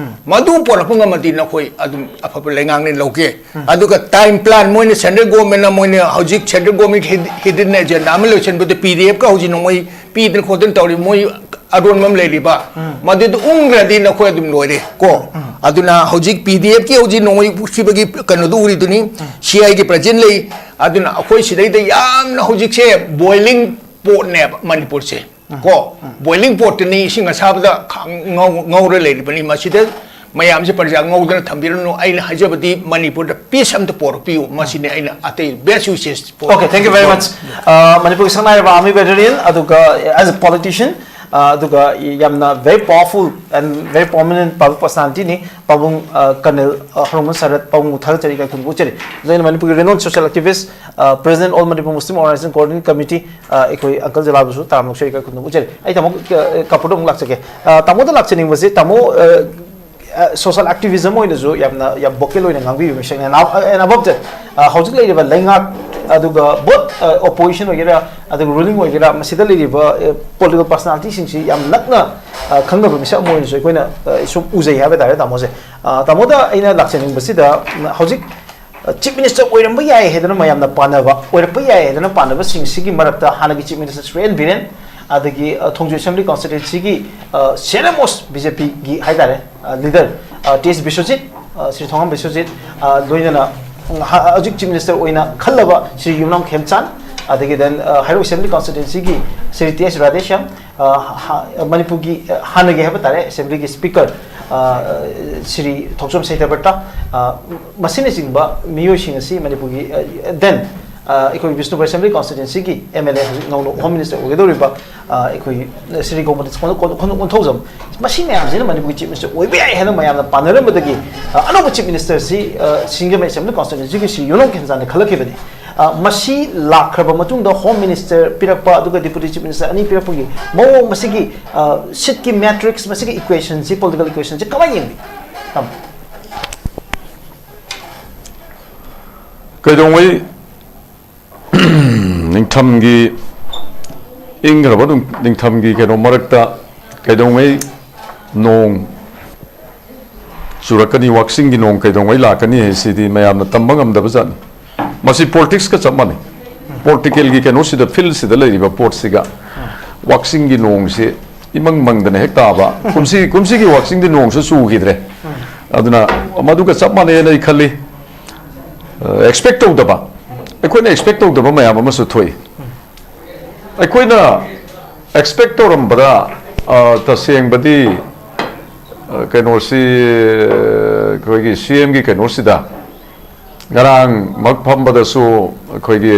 ꯃꯗꯨ ꯄꯣꯔꯛꯄ ꯉꯝꯃꯗꯤ ꯅꯈꯣꯏ ꯑꯗꯨꯝ ꯑꯐꯕ ꯂꯩꯉꯥꯛꯅꯤ ꯂꯧꯒꯦ꯫ ꯑꯗꯨꯒ time plan ꯃꯣꯏꯅ central governmentꯅ ꯃꯣꯏꯅ ꯍꯧꯖꯤꯛ central government hid-, hidden agenda ꯑꯃ ꯂꯣꯏꯁꯤꯟꯕꯗ PDFꯀ ꯍꯧꯖꯤꯛ ꯅꯣꯡꯃꯩ ꯄꯤꯗꯅ ꯈꯣꯠꯇꯅ ꯇꯧꯔꯤ, ꯃꯣꯏ ꯑꯔꯣꯟꯕ ꯑꯃ ꯂꯩꯔꯤꯕ, ꯃꯗꯨꯗ ꯎꯪꯈ꯭ꯔꯗꯤ ꯅꯈꯣꯏ ꯑꯗꯨꯝ ꯂꯣꯏꯔꯦ ꯀꯣ꯫ ꯑꯗꯨꯅ ꯍꯧꯖꯤꯛ PDFꯀꯤ ꯍꯧꯖꯤꯛ ꯅꯣꯡꯃꯩ ꯄꯨꯈꯤꯕꯒꯤ ꯀꯩꯅꯣꯗꯨ ꯎꯔꯤꯗꯨꯅꯤ, CIꯒꯤ president ꯂꯩ꯫ ꯑꯗꯨꯅ ꯑꯩꯈꯣꯏ ꯁꯤꯗꯩꯗ ꯌꯥꯝꯅ ꯍꯧꯖꯤꯛꯁꯦ boiling potꯅꯦꯕ ꯃꯅꯤꯄꯨꯔꯁꯦ ꯀꯣ꯫ Boiling potꯇꯅꯤ, ꯏꯁꯤꯡ ꯑꯁꯥꯕꯗ ꯈꯥꯡ-, ꯉꯧ-, ꯉꯧꯔ ꯂꯩꯔꯤꯕꯅꯤ꯫ ꯃꯁꯤꯗ ꯃꯌꯥꯝꯁꯦ ꯄ꯭ꯔꯖꯥ ꯉꯧꯗꯅ ꯊꯝꯕꯤꯔꯅꯨ꯫ ꯑꯩꯅ ꯍꯥꯏꯖꯕꯗꯤ ꯃꯅꯤꯄꯨꯔꯗ peace ꯑꯝꯇ ꯄꯣꯔꯛꯄꯤꯌꯨ, ꯃꯁꯤꯅꯤ ꯑꯩꯅ ꯑꯇꯩ best wishes for Okay, thank you very much. Uh, ꯃꯅꯤꯄꯨꯔꯒꯤ ꯁꯛꯅꯥꯏꯔꯕ army veteran ꯑꯗꯨꯒ as a politician, uh, ꯑꯗꯨꯒ ꯌꯥꯝꯅ very powerful and very prominent public personalityꯅꯤ ꯄꯥꯕꯨꯡ, uh, Colonel, uh, ꯍꯔꯣꯃꯟ ꯁꯔꯠ ꯄꯥꯕꯨꯡꯕꯨ ꯊꯥꯒꯠꯆꯔꯤ, ꯏꯀꯥꯏ ꯈꯨꯝꯅꯕ ꯎꯠꯆꯔꯤ꯫ ꯑꯗꯨꯒ ꯑꯩꯅ ꯃꯅꯤꯄꯨꯔꯒꯤ renowned social activist, uh, President All Manipur Muslim Organization Coordinating Committee, uh, ꯑꯩꯈꯣꯏ uncle ꯖꯂꯥꯜꯕꯨꯁꯨ ꯇꯔꯥꯝꯅ ꯑꯣꯛꯆꯔꯤ, ꯏꯀꯥꯏ ꯈꯨꯝꯅꯕ ꯎꯠꯆꯔꯤ꯫ ꯑꯩ ꯇꯥꯃꯣ, uh, ꯀꯥꯄꯨꯔꯗ ꯑꯃꯨꯛ ꯂꯥꯛꯆꯒꯦ꯫ Uh, ꯇꯥꯃꯣꯗ ꯂꯥꯛꯆꯅꯤꯡꯕꯁꯤ, ꯇꯥꯃꯣ, uh, social activism ꯑꯣꯏꯅꯁꯨ ꯌꯥꯝꯅ, ꯌꯥꯝ vocal ꯑꯣꯏꯅ ꯉꯥꯡꯕꯤꯕ ꯃꯤꯁꯛꯅꯤ꯫ And ab-, and above that, uh, ꯍꯧꯖꯤꯛ ꯂꯩꯔꯤꯕ ꯂꯩꯉꯥꯛ ꯑꯗꯨꯒ both, uh, opposition ꯑꯣꯏꯒꯦꯔꯥ ꯑꯗꯨꯒ ruling ꯑꯣꯏꯒꯦꯔꯥ, ꯃꯁꯤꯗ ꯂꯩꯔꯤꯕ, uh, political personalityꯁꯤꯡꯁꯤ ꯌꯥꯝ ꯅꯛꯅ, uh, ꯈꯪꯅꯕ ꯃꯤꯁꯛ ꯑꯃ ꯑꯣꯏꯅꯁꯨ ꯑꯩꯈꯣꯏꯅ, uh, ꯁꯨꯝ ꯎꯖꯩ ꯍꯥꯏꯕ ꯇꯥꯔꯦ ꯇꯥꯃꯣꯁꯦ꯫ Uh, ꯇꯥꯃꯣꯗ ꯑꯩꯅ ꯂꯥꯛꯆꯅꯤꯡꯕꯁꯤꯗ, ꯎꯝ, ꯍꯧꯖꯤꯛ, uh, Chief Minister ꯑꯣꯏꯔꯝꯕ ꯌꯥꯏ ꯍꯥꯏꯗꯅ ꯃꯌꯥꯝꯅ ꯄꯥꯅꯕ, ꯑꯣꯏꯔꯛꯄ ꯌꯥꯏ ꯍꯥꯏꯗꯅ ꯄꯥꯅꯕꯁꯤꯡꯁꯤꯒꯤ ꯃꯔꯛꯇ ꯍꯥꯟꯅꯒꯤ Chief Minister ꯁꯨꯔꯦꯟ ꯕꯤꯔꯦꯟ, ꯑꯗꯒꯤ, uh, ꯊꯣꯡꯖꯨ Assembly Constituencyꯒꯤ, uh, senior most BJPꯒꯤ ꯍꯥꯏꯇꯥꯔꯦ, uh, leader, uh, T S Biswajit, uh, Shri ꯊꯣꯉꯥꯝ ꯕꯤꯁ꯭ꯋꯖꯤꯠ, uh, ꯂꯣꯏꯅꯅ, ꯎꯝ, ꯍ-, ꯍꯧꯖꯤꯛ Chief Minister ꯑꯣꯏꯅ ꯈꯜꯂꯕ ꯁ꯭ꯔꯤ ꯌꯨꯝꯅꯥꯝ ꯈꯦꯝꯆꯥꯟ, ꯑꯗꯒꯤ then, uh, ꯍꯩꯔꯣꯛ Assembly Constituencyꯒꯤ Shri T S Radheshyam, uh, ꯍ-, ꯃꯅꯤꯄꯨꯔꯒꯤ, uh, ꯍꯥꯟꯅꯒꯤ ꯍꯥꯏꯕ ꯇꯥꯔꯦ, Assemblyꯒꯤ Speaker, uh, ꯁ꯭ꯔꯤ ꯊꯣꯛꯆꯣꯝ ꯁꯩꯇꯕ꯭ꯔꯇ, uh, ꯃꯁꯤꯅꯆꯤꯡꯕ ꯃꯤꯑꯣꯏꯁꯤꯡ ꯑꯁꯤ ꯃꯅꯤꯄꯨꯔꯒꯤ, uh, then, uh, ꯑꯩꯈꯣꯏ ꯕꯤꯁꯅꯨꯄꯨꯔ Assembly Constituencyꯒꯤ MLA ꯍꯧꯖꯤꯛ ꯅꯧꯅ Home Minister ꯑꯣꯏꯒꯗꯧꯔꯤꯕ, uh, ꯑꯩꯈꯣꯏ ꯁ꯭ꯔꯤ ꯒꯣꯃꯇꯤ ꯀꯣꯟ-, ꯀꯣꯟ-, ꯀꯣꯟ-, ꯀꯣꯟꯊꯧꯖꯝ, ꯃꯁꯤ ꯃꯌꯥꯝꯁꯤꯅ ꯃꯅꯤꯄꯨꯔꯒꯤ Chief Minister ꯑꯣꯏꯕ ꯌꯥꯏ ꯍꯥꯏꯅ ꯃꯌꯥꯝꯅ ꯄꯥꯅꯔꯝꯕꯗꯒꯤ, uh, ꯑꯅꯧꯕ Chief Minister ꯁꯤ, uh, ꯁꯤꯡꯖꯃꯩ Assembly Constituencyꯒꯤ ꯁ꯭ꯔꯤ ꯌꯨꯝꯅꯥꯝ ꯈꯦꯝꯆꯥꯟꯅ ꯈꯜꯂꯛꯈꯤꯕꯅꯤ꯫ Uh, ꯃꯁꯤ ꯂꯥꯛꯈ꯭ꯔꯕ ꯃꯇꯨꯡꯗ Home Minister ꯄꯤꯔꯛꯄ ꯑꯗꯨꯒ Deputy Chief Minister ꯑꯅꯤ ꯄꯤꯔꯛꯄꯒꯤ ꯃꯑꯣꯡ, ꯃꯁꯤꯒꯤ, uh, seatꯀꯤ matrix, ꯃꯁꯤꯒꯤ equationꯁꯤ, political equationꯁꯤ ꯀꯃꯥꯏꯅ ꯌꯦꯡꯕꯤ? ꯇꯥꯃꯣ꯫ ꯀꯩꯗꯧꯉꯩ ꯅꯤꯡꯊꯝꯒꯤ, ꯏꯪꯈ꯭ꯔꯕ ꯅꯨꯡ- ꯅꯤꯡꯊꯝꯒꯤ ꯀꯩꯅꯣ ꯃꯔꯛꯇ ꯀꯩꯗꯧꯉꯩ ꯅꯣꯡ ꯆꯨꯔꯛꯀꯅꯤ, ꯋꯥꯛꯆꯤꯡꯒꯤ ꯅꯣꯡ ꯀꯩꯗꯧꯉꯩ ꯂꯥꯛꯀꯅꯤ ꯍꯥꯏꯁꯤꯗꯤ ꯃꯌꯥꯝꯅ ꯇꯝꯕ ꯉꯝꯗꯕ ꯖꯥꯠꯅꯤ꯫ ꯃꯁꯤ ꯄꯣꯂꯤꯇꯤꯛꯁꯀ ꯆꯞ ꯃꯥꯟꯅꯩ꯫ ꯄꯣꯂꯤꯇꯤꯀꯦꯜꯒꯤ ꯀꯩꯅꯣꯁꯤꯗ, ꯐꯤꯜꯁꯤꯗ ꯂꯩꯔꯤꯕ ꯄꯣꯠꯁꯤꯒ ꯋꯥꯛꯆꯤꯡꯒꯤ ꯅꯣꯡꯁꯤ ꯏꯃꯪ ꯃꯪꯗꯅ ꯍꯦꯛ ꯇꯥꯕ꯫ ꯀꯨꯝꯁꯤ, ꯀꯨꯝꯁꯤꯒꯤ ꯋꯥꯛꯆꯤꯡꯗꯤ ꯅꯣꯡꯁꯨ ꯆꯨꯈꯤꯗ꯭ꯔꯦ꯫ ꯑꯗꯨꯅ ꯃꯗꯨꯒ ꯆꯞ ꯃꯥꯟꯅꯩꯅ ꯑꯩ ꯈꯜꯂꯤ꯫ ꯑꯦꯛꯁꯄꯦꯛ ꯇꯧꯗꯕ, ꯑꯩꯈꯣꯏꯅ ꯑꯦꯛꯁꯄꯦꯛ ꯇꯧꯗꯕ ꯃꯌꯥꯝ ꯑꯃꯁꯨ ꯊꯣꯛꯏ꯫ ꯑꯩꯈꯣꯏꯅ ꯑꯦꯛꯁꯄꯦꯛ ꯇꯧꯔꯝꯕꯗ, ꯑ, ꯇꯁꯦꯡꯕꯗꯤ, ꯑ, ꯀꯩꯅꯣꯁꯤ, ꯑꯩꯈꯣꯏꯒꯤ ꯁꯤ ꯑꯦꯝꯒꯤ ꯀꯩꯅꯣꯁꯤꯗ ꯉꯔꯥꯡꯃꯛ ꯐꯝꯕꯗꯁꯨ ꯑꯩꯈꯣꯏꯒꯤ,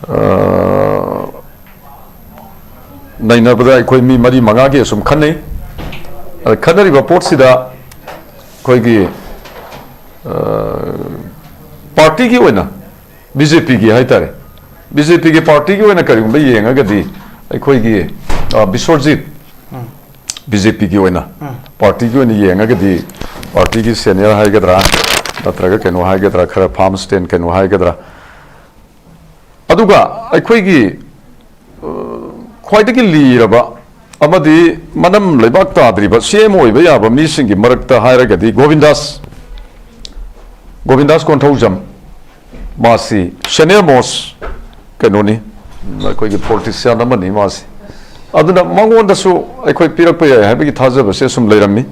ꯑ, ꯅꯩꯅꯕꯗ ꯑꯩꯈꯣꯏ ꯃꯤ ꯃꯔꯤ ꯃꯉꯥꯒꯤ ꯑꯁꯨꯝ ꯈꯟꯅꯩ꯫ ꯑ, ꯈꯟꯅꯔꯤꯕ ꯄꯣꯠꯁꯤꯗ ꯑꯩꯈꯣꯏꯒꯤ, ꯑ, ꯄꯥꯔꯇꯤꯒꯤ ꯑꯣꯏꯅ, ꯕꯤ ꯖꯦ ꯄꯤꯒꯤ ꯍꯥꯏꯇꯥꯔꯦ, ꯕꯤ ꯖꯦ ꯄꯤꯒꯤ ꯄꯥꯔꯇꯤꯒꯤ ꯑꯣꯏꯅ ꯀꯔꯤꯒꯨꯝꯕ ꯌꯦꯡꯉꯒꯗꯤ ꯑꯩꯈꯣꯏꯒꯤ, ꯑ, ꯕꯤꯁ꯭ꯋꯔꯖꯤꯠ, ꯎꯝ꯫ ꯕꯤ ꯖꯦ ꯄꯤꯒꯤ ꯑꯣꯏꯅ, ꯎꯝ꯫ ꯄꯥꯔꯇꯤꯒꯤ ꯑꯣꯏꯅ ꯌꯦꯡꯉꯒꯗꯤ ꯄꯥꯔꯇꯤꯒꯤ ꯁꯦꯅꯤꯌꯔ ꯍꯥꯏꯒꯗ꯭ꯔꯥ, ꯅꯠꯇ꯭ꯔꯒ ꯀꯩꯅꯣ ꯍꯥꯏꯒꯗ꯭ꯔꯥ, ꯈꯔ ꯐꯥꯔꯝ ꯁ꯭ꯇꯦꯟ ꯀꯩꯅꯣ ꯍꯥꯏꯒꯗ꯭ꯔꯥ, ꯑꯗꯨꯒ ꯑꯩꯈꯣꯏꯒꯤ, ꯑ, ꯈ꯭ꯋꯥꯏꯗꯒꯤ ꯂꯤꯔꯕ ꯑꯃꯗꯤ ꯃꯅꯝ ꯂꯩꯕꯥꯛ ꯇꯥꯗ꯭ꯔꯤꯕ ꯁꯤ ꯑꯦꯝ ꯑꯣꯏꯕ ꯌꯥꯕ ꯃꯤꯁꯤꯡꯒꯤ ꯃꯔꯛꯇ ꯍꯥꯏꯔꯒꯗꯤ ꯒꯣꯕꯤꯟꯗꯥꯁ, ꯒꯣꯕꯤꯟꯗꯥꯁ ꯀꯣꯟꯊꯧꯖꯝ, ꯃꯥꯁꯤ ꯁꯦꯅꯤꯌꯔ ꯃꯣꯁ ꯀꯩꯅꯣꯅꯤ, ꯑꯩꯈꯣꯏꯒꯤ ꯄꯣꯂꯤꯇꯤꯁꯤꯌꯥꯟ ꯑꯃꯅꯤ ꯃꯥꯁꯤ꯫ ꯑꯗꯨꯅ ꯃꯉꯣꯟꯗꯁꯨ ꯑꯩꯈꯣꯏ ꯄꯤꯔꯛꯄ ꯌꯥꯏ ꯍꯥꯏꯕꯒꯤ ꯊꯥꯖꯕꯁꯦ ꯁꯨꯝ ꯂꯩꯔꯝꯃꯤ꯫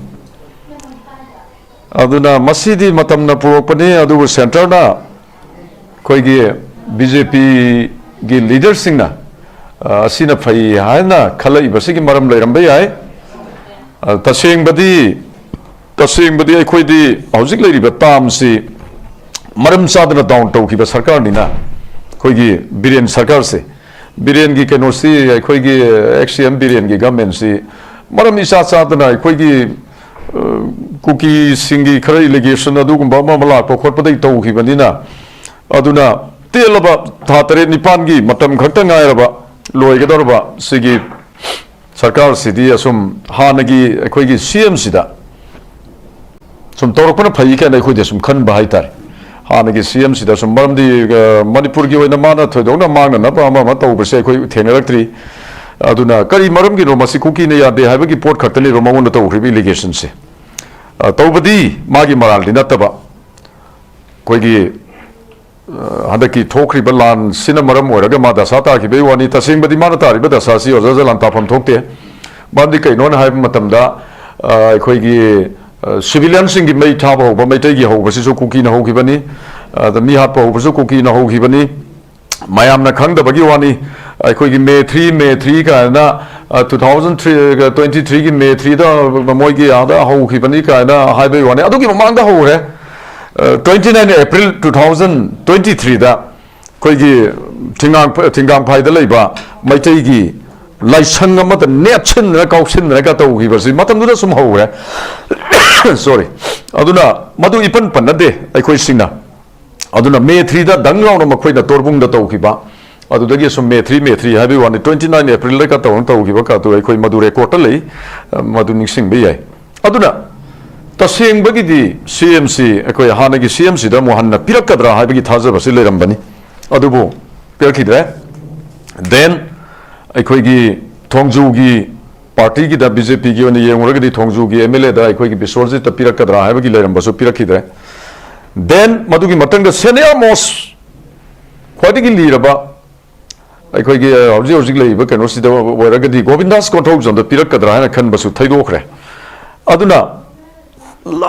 ꯑꯗꯨꯅ ꯃꯁꯤꯗꯤ ꯃꯇꯝꯅ ꯄꯨꯔꯛꯄꯅꯤ, ꯑꯗꯨꯕꯨ ꯁꯦꯟꯇꯔꯅ, ꯑꯩꯈꯣꯏꯒꯤ ꯕꯤ ꯖꯦ ꯄꯤꯒꯤ ꯂꯤꯗꯔꯁꯤꯡꯅ, ꯑ, ꯑꯁꯤꯅ ꯐꯩ ꯍꯥꯏꯅ ꯈꯜꯂꯛꯏꯕꯁꯤꯒꯤ ꯃꯔꯝ ꯂꯩꯔꯝꯕ ꯌꯥꯏ꯫ ꯑ, ꯇꯁꯦꯡꯕꯗꯤ, ꯇꯁꯦꯡꯕꯗꯤ ꯑꯩꯈꯣꯏꯗꯤ ꯍꯧꯖꯤꯛ ꯂꯩꯔꯤꯕ ꯇꯥꯝꯁꯤ ꯃꯔꯝ ꯆꯥꯗꯅ ꯗꯥꯎꯟ ꯇꯧꯈꯤꯕ ꯁꯔꯀꯥꯔꯅꯤꯅ, ꯑꯩꯈꯣꯏꯒꯤ ꯕꯤꯔꯦꯟ ꯁꯔꯀꯥꯔꯁꯦ, ꯕꯤꯔꯦꯟꯒꯤ ꯀꯩꯅꯣꯁꯤ, ꯑꯩꯈꯣꯏꯒꯤ ꯑꯦꯛꯁ ꯁꯤ ꯑꯦꯝ ꯕꯤꯔꯦꯟꯒꯤ ꯒꯃꯦꯟꯁꯤ ꯃꯔꯝ ꯏꯆꯥ ꯆꯥꯗꯅ ꯑꯩꯈꯣꯏꯒꯤ, ꯑ, ꯀꯨꯀꯤꯁꯤꯡꯒꯤ ꯈꯔ ꯏꯂꯤꯒꯦꯁꯟ ꯑꯗꯨꯒꯨꯝꯕ ꯑꯃ ꯑꯃ ꯂꯥꯛꯄ ꯈꯣꯠꯄꯗꯒꯤ ꯇꯧꯈꯤꯕꯅꯤꯅ, ꯑꯗꯨꯅ ꯇꯦꯜꯂꯕ ꯊꯥ ꯇꯔꯦꯠ ꯅꯤꯄꯥꯟꯒꯤ ꯃꯇꯝ ꯈꯛꯇ ꯉꯥꯏꯔꯕ, ꯂꯣꯏꯒꯗꯧꯔꯕ ꯁꯤꯒꯤ ꯁꯔꯀꯥꯔꯁꯤꯗꯤ ꯑꯁꯨꯝ ꯍꯥꯟꯅꯒꯤ ꯑꯩꯈꯣꯏꯒꯤ ꯁꯤ ꯑꯦꯝꯁꯤꯗ ꯁꯨꯝ ꯇꯧꯔꯛꯄꯅ ꯐꯩ ꯀꯥꯏꯅ ꯑꯩꯈꯣꯏꯗꯤ ꯁꯨꯝ ꯈꯟꯕ ꯍꯥꯏꯇꯥꯔꯦ꯫ ꯍꯥꯟꯅꯒꯤ ꯁꯤ ꯑꯦꯝ ꯁꯤꯗꯁꯨ, ꯃꯔꯝꯗꯤ, ꯑ, ꯃꯅꯤꯄꯨꯔꯒꯤ ꯑꯣꯏꯅ ꯃꯥꯅ ꯊꯣꯏꯗꯣꯛꯅ ꯃꯥꯡꯅꯅꯕ ꯑꯃ ꯑꯃ ꯇꯧꯕꯁꯦ ꯑꯩꯈꯣꯏ ꯊꯦꯡꯅꯔꯛꯇ꯭ꯔꯤ꯫ ꯑꯗꯨꯅ ꯀꯔꯤ ꯃꯔꯝꯒꯤꯅꯣ ꯃꯁꯤ ꯀꯨꯀꯤꯅ ꯌꯥꯗꯦ ꯍꯥꯏꯕꯒꯤ ꯄꯣꯠ ꯈꯛꯇꯅꯤꯔꯣ ꯃꯉꯣꯟꯗ ꯇꯧꯈ꯭ꯔꯤꯕ ꯏꯂꯤꯒꯦꯁꯟꯁꯦ? ꯑ, ꯇꯧꯕꯗꯤ ꯃꯥꯒꯤ ꯃꯔꯥꯜꯗꯤ ꯅꯠꯇꯕ, ꯑꯩꯈꯣꯏꯒꯤ, ꯑ, ꯍꯟꯗꯛꯀꯤ ꯊꯣꯛꯈ꯭ꯔꯤꯕ ꯂꯥꯟꯁꯤꯅ ꯃꯔꯝ ꯑꯣꯏꯔꯒ ꯃꯥ ꯗꯁꯥ ꯇꯥꯈꯤꯕꯒꯤ ꯋꯥꯅꯤ꯫ ꯇꯁꯦꯡꯕꯗꯤ ꯃꯥꯅ ꯇꯥꯔꯤꯕ ꯗꯁꯥꯁꯤ ꯑꯣꯖꯥ ꯖꯂꯥꯟ ꯇꯥꯐꯝ ꯊꯣꯛꯇꯦ꯫ ꯃꯔꯝꯗꯤ ꯀꯩꯅꯣꯅ ꯍꯥꯏꯕ ꯃꯇꯝꯗ, ꯑ, ꯑꯩꯈꯣꯏꯒꯤ, ꯑ, ꯁꯤꯚꯤꯂꯤꯌꯟꯁꯤꯡꯒꯤ ꯃꯩ ꯊꯥꯕ ꯍꯧꯕ, ꯃꯩꯇꯩꯒꯤ ꯍꯧꯕꯁꯤꯁꯨ ꯀꯨꯀꯤꯅ ꯍꯧꯈꯤꯕꯅꯤ꯫ ꯑꯗ ꯃꯤ ꯍꯥꯠꯄ ꯍꯧꯕꯁꯨ ꯀꯨꯀꯤꯅ ꯍꯧꯈꯤꯕꯅꯤ꯫ ꯃꯌꯥꯝꯅ ꯈꯪꯗꯕꯒꯤ ꯋꯥꯅꯤ꯫ ꯑꯩꯈꯣꯏꯒꯤ ꯃꯦ ꯊ꯭ꯔꯤ, ꯃꯦ ꯊ꯭ꯔꯤ ꯀꯥꯏꯅ, ꯑ, ꯇꯨ ꯊꯥꯎꯖꯟ ꯊ꯭ꯔꯤ, ꯑ, ꯇ꯭ꯋꯦꯟꯇꯤ ꯊ꯭ꯔꯤꯒꯤ ꯃꯦ ꯊ꯭ꯔꯤꯗ ꯃꯣꯏꯒꯤ ꯑꯥꯗ ꯍꯧꯈꯤꯕꯅꯤ ꯀꯥꯏꯅ ꯍꯥꯏꯕꯒꯤ ꯋꯥꯅꯤ꯫ ꯑꯗꯨꯒꯤ ꯃꯃꯥꯡꯗ ꯍꯧꯈ꯭ꯔꯦ꯫ ꯑ, twenty nine April two thousand twenty ꯊ꯭ꯔꯤꯗ ꯑꯩꯈꯣꯏꯒꯤ ꯊꯤꯡꯒꯥꯡ-, ꯊꯤꯡꯒꯥꯡꯐꯥꯏꯗ ꯂꯩꯕ ꯃꯩꯇꯩꯒꯤ ꯂꯥꯏꯁꯪ ꯑꯃꯗ ꯅꯦꯠꯁꯤꯟꯗꯅ ꯀꯥꯎꯁꯤꯟꯗꯅꯒ ꯇꯧꯈꯤꯕꯁꯤ ꯃꯇꯝꯗꯨꯗ ꯁꯨꯝ ꯍꯧꯈ꯭ꯔꯦ꯫ ꯁꯣꯔꯤ꯫ ꯑꯗꯨꯅ ꯃꯗꯨ ꯏꯄꯟ ꯄꯟꯅꯗꯦ ꯑꯩꯈꯣꯏꯁꯤꯡꯅ꯫ ꯑꯗꯨꯅ ꯃꯦ ꯊ꯭ꯔꯤꯗ ꯗꯪ ꯂꯥꯎꯅ ꯃꯈꯣꯏꯅ ꯇꯣꯔꯕꯨꯡꯗ ꯇꯧꯈꯤꯕ, ꯑꯗꯨꯗꯒꯤ ꯁꯨꯝ ꯃꯦ ꯊ꯭ꯔꯤ, ꯃꯦ ꯊ꯭ꯔꯤ ꯍꯥꯏꯕꯒꯤ ꯋꯥꯅꯤ, ꯇ꯭ꯋꯦꯟꯇꯤ ꯅꯥꯏꯟ ꯑꯦꯄ꯭ꯔꯤꯜꯗꯒ ꯇꯧꯔ ꯇꯧꯈꯤꯕ ꯀꯥꯗꯣ ꯑꯩꯈꯣꯏ ꯃꯗꯨ ꯔꯦꯀꯣꯔꯠꯇ ꯂꯩ, ꯃꯗꯨ ꯅꯤꯡꯁꯤꯡꯕ ꯌꯥꯏ꯫ ꯑꯗꯨꯅ ꯇꯁꯦꯡꯕꯒꯤꯗꯤ ꯁꯤ ꯑꯦꯝ ꯁꯤ, ꯑꯩꯈꯣꯏ ꯍꯥꯟꯅꯒꯤ ꯁꯤ ꯑꯦꯝ ꯁꯤꯗ ꯑꯃꯨꯛ ꯍꯟꯅ ꯄꯤꯔꯛꯀꯗ꯭ꯔꯥ ꯍꯥꯏꯕꯒꯤ ꯊꯥꯖꯕꯁꯤ ꯂꯩꯔꯝꯕꯅꯤ, ꯑꯗꯨꯕꯨ ꯄꯤꯔꯛꯈꯤꯗ꯭ꯔꯦ꯫ Then ꯑꯩꯈꯣꯏꯒꯤ ꯊꯣꯡꯖꯨꯒꯤ ꯄꯥꯔꯇꯤꯒꯤꯗ, ꯕꯤ ꯖꯦ ꯄꯤꯒꯤ ꯑꯣꯏꯅ ꯌꯦꯡꯉꯨꯔꯒꯗꯤ ꯊꯣꯡꯖꯨꯒꯤ ꯑꯦꯝ ꯑꯦꯜ ꯑꯦꯗ ꯑꯩꯈꯣꯏꯒꯤ ꯕꯤꯁ꯭ꯋꯖꯤꯠꯇ ꯄꯤꯔꯛꯀꯗ꯭ꯔꯥ ꯍꯥꯏꯕꯒꯤ ꯂꯩꯔꯝꯕꯁꯨ ꯄꯤꯔꯛꯈꯤꯗ꯭ꯔꯦ꯫ Then ꯃꯗꯨꯒꯤ ꯃꯊꯪꯗ senior most, ꯈ꯭ꯋꯥꯏꯗꯒꯤ ꯂꯤꯔꯕ ꯑꯩꯈꯣꯏꯒꯤ, ꯑ, ꯍꯧꯖꯤꯛ ꯍꯧꯖꯤꯛ ꯂꯩꯔꯤꯕ ꯀꯩꯅꯣꯁꯤꯗ ꯑꯣꯏꯔꯒꯗꯤ ꯒꯣꯕꯤꯟꯗꯥꯁ ꯀꯣꯟꯊꯧꯖꯝꯗ ꯄꯤꯔꯛꯀꯗ꯭ꯔꯥ ꯍꯥꯏꯅ ꯈꯟꯕꯁꯨ ꯊꯩꯗꯣꯛꯈ꯭ꯔꯦ꯫ ꯑꯗꯨꯅ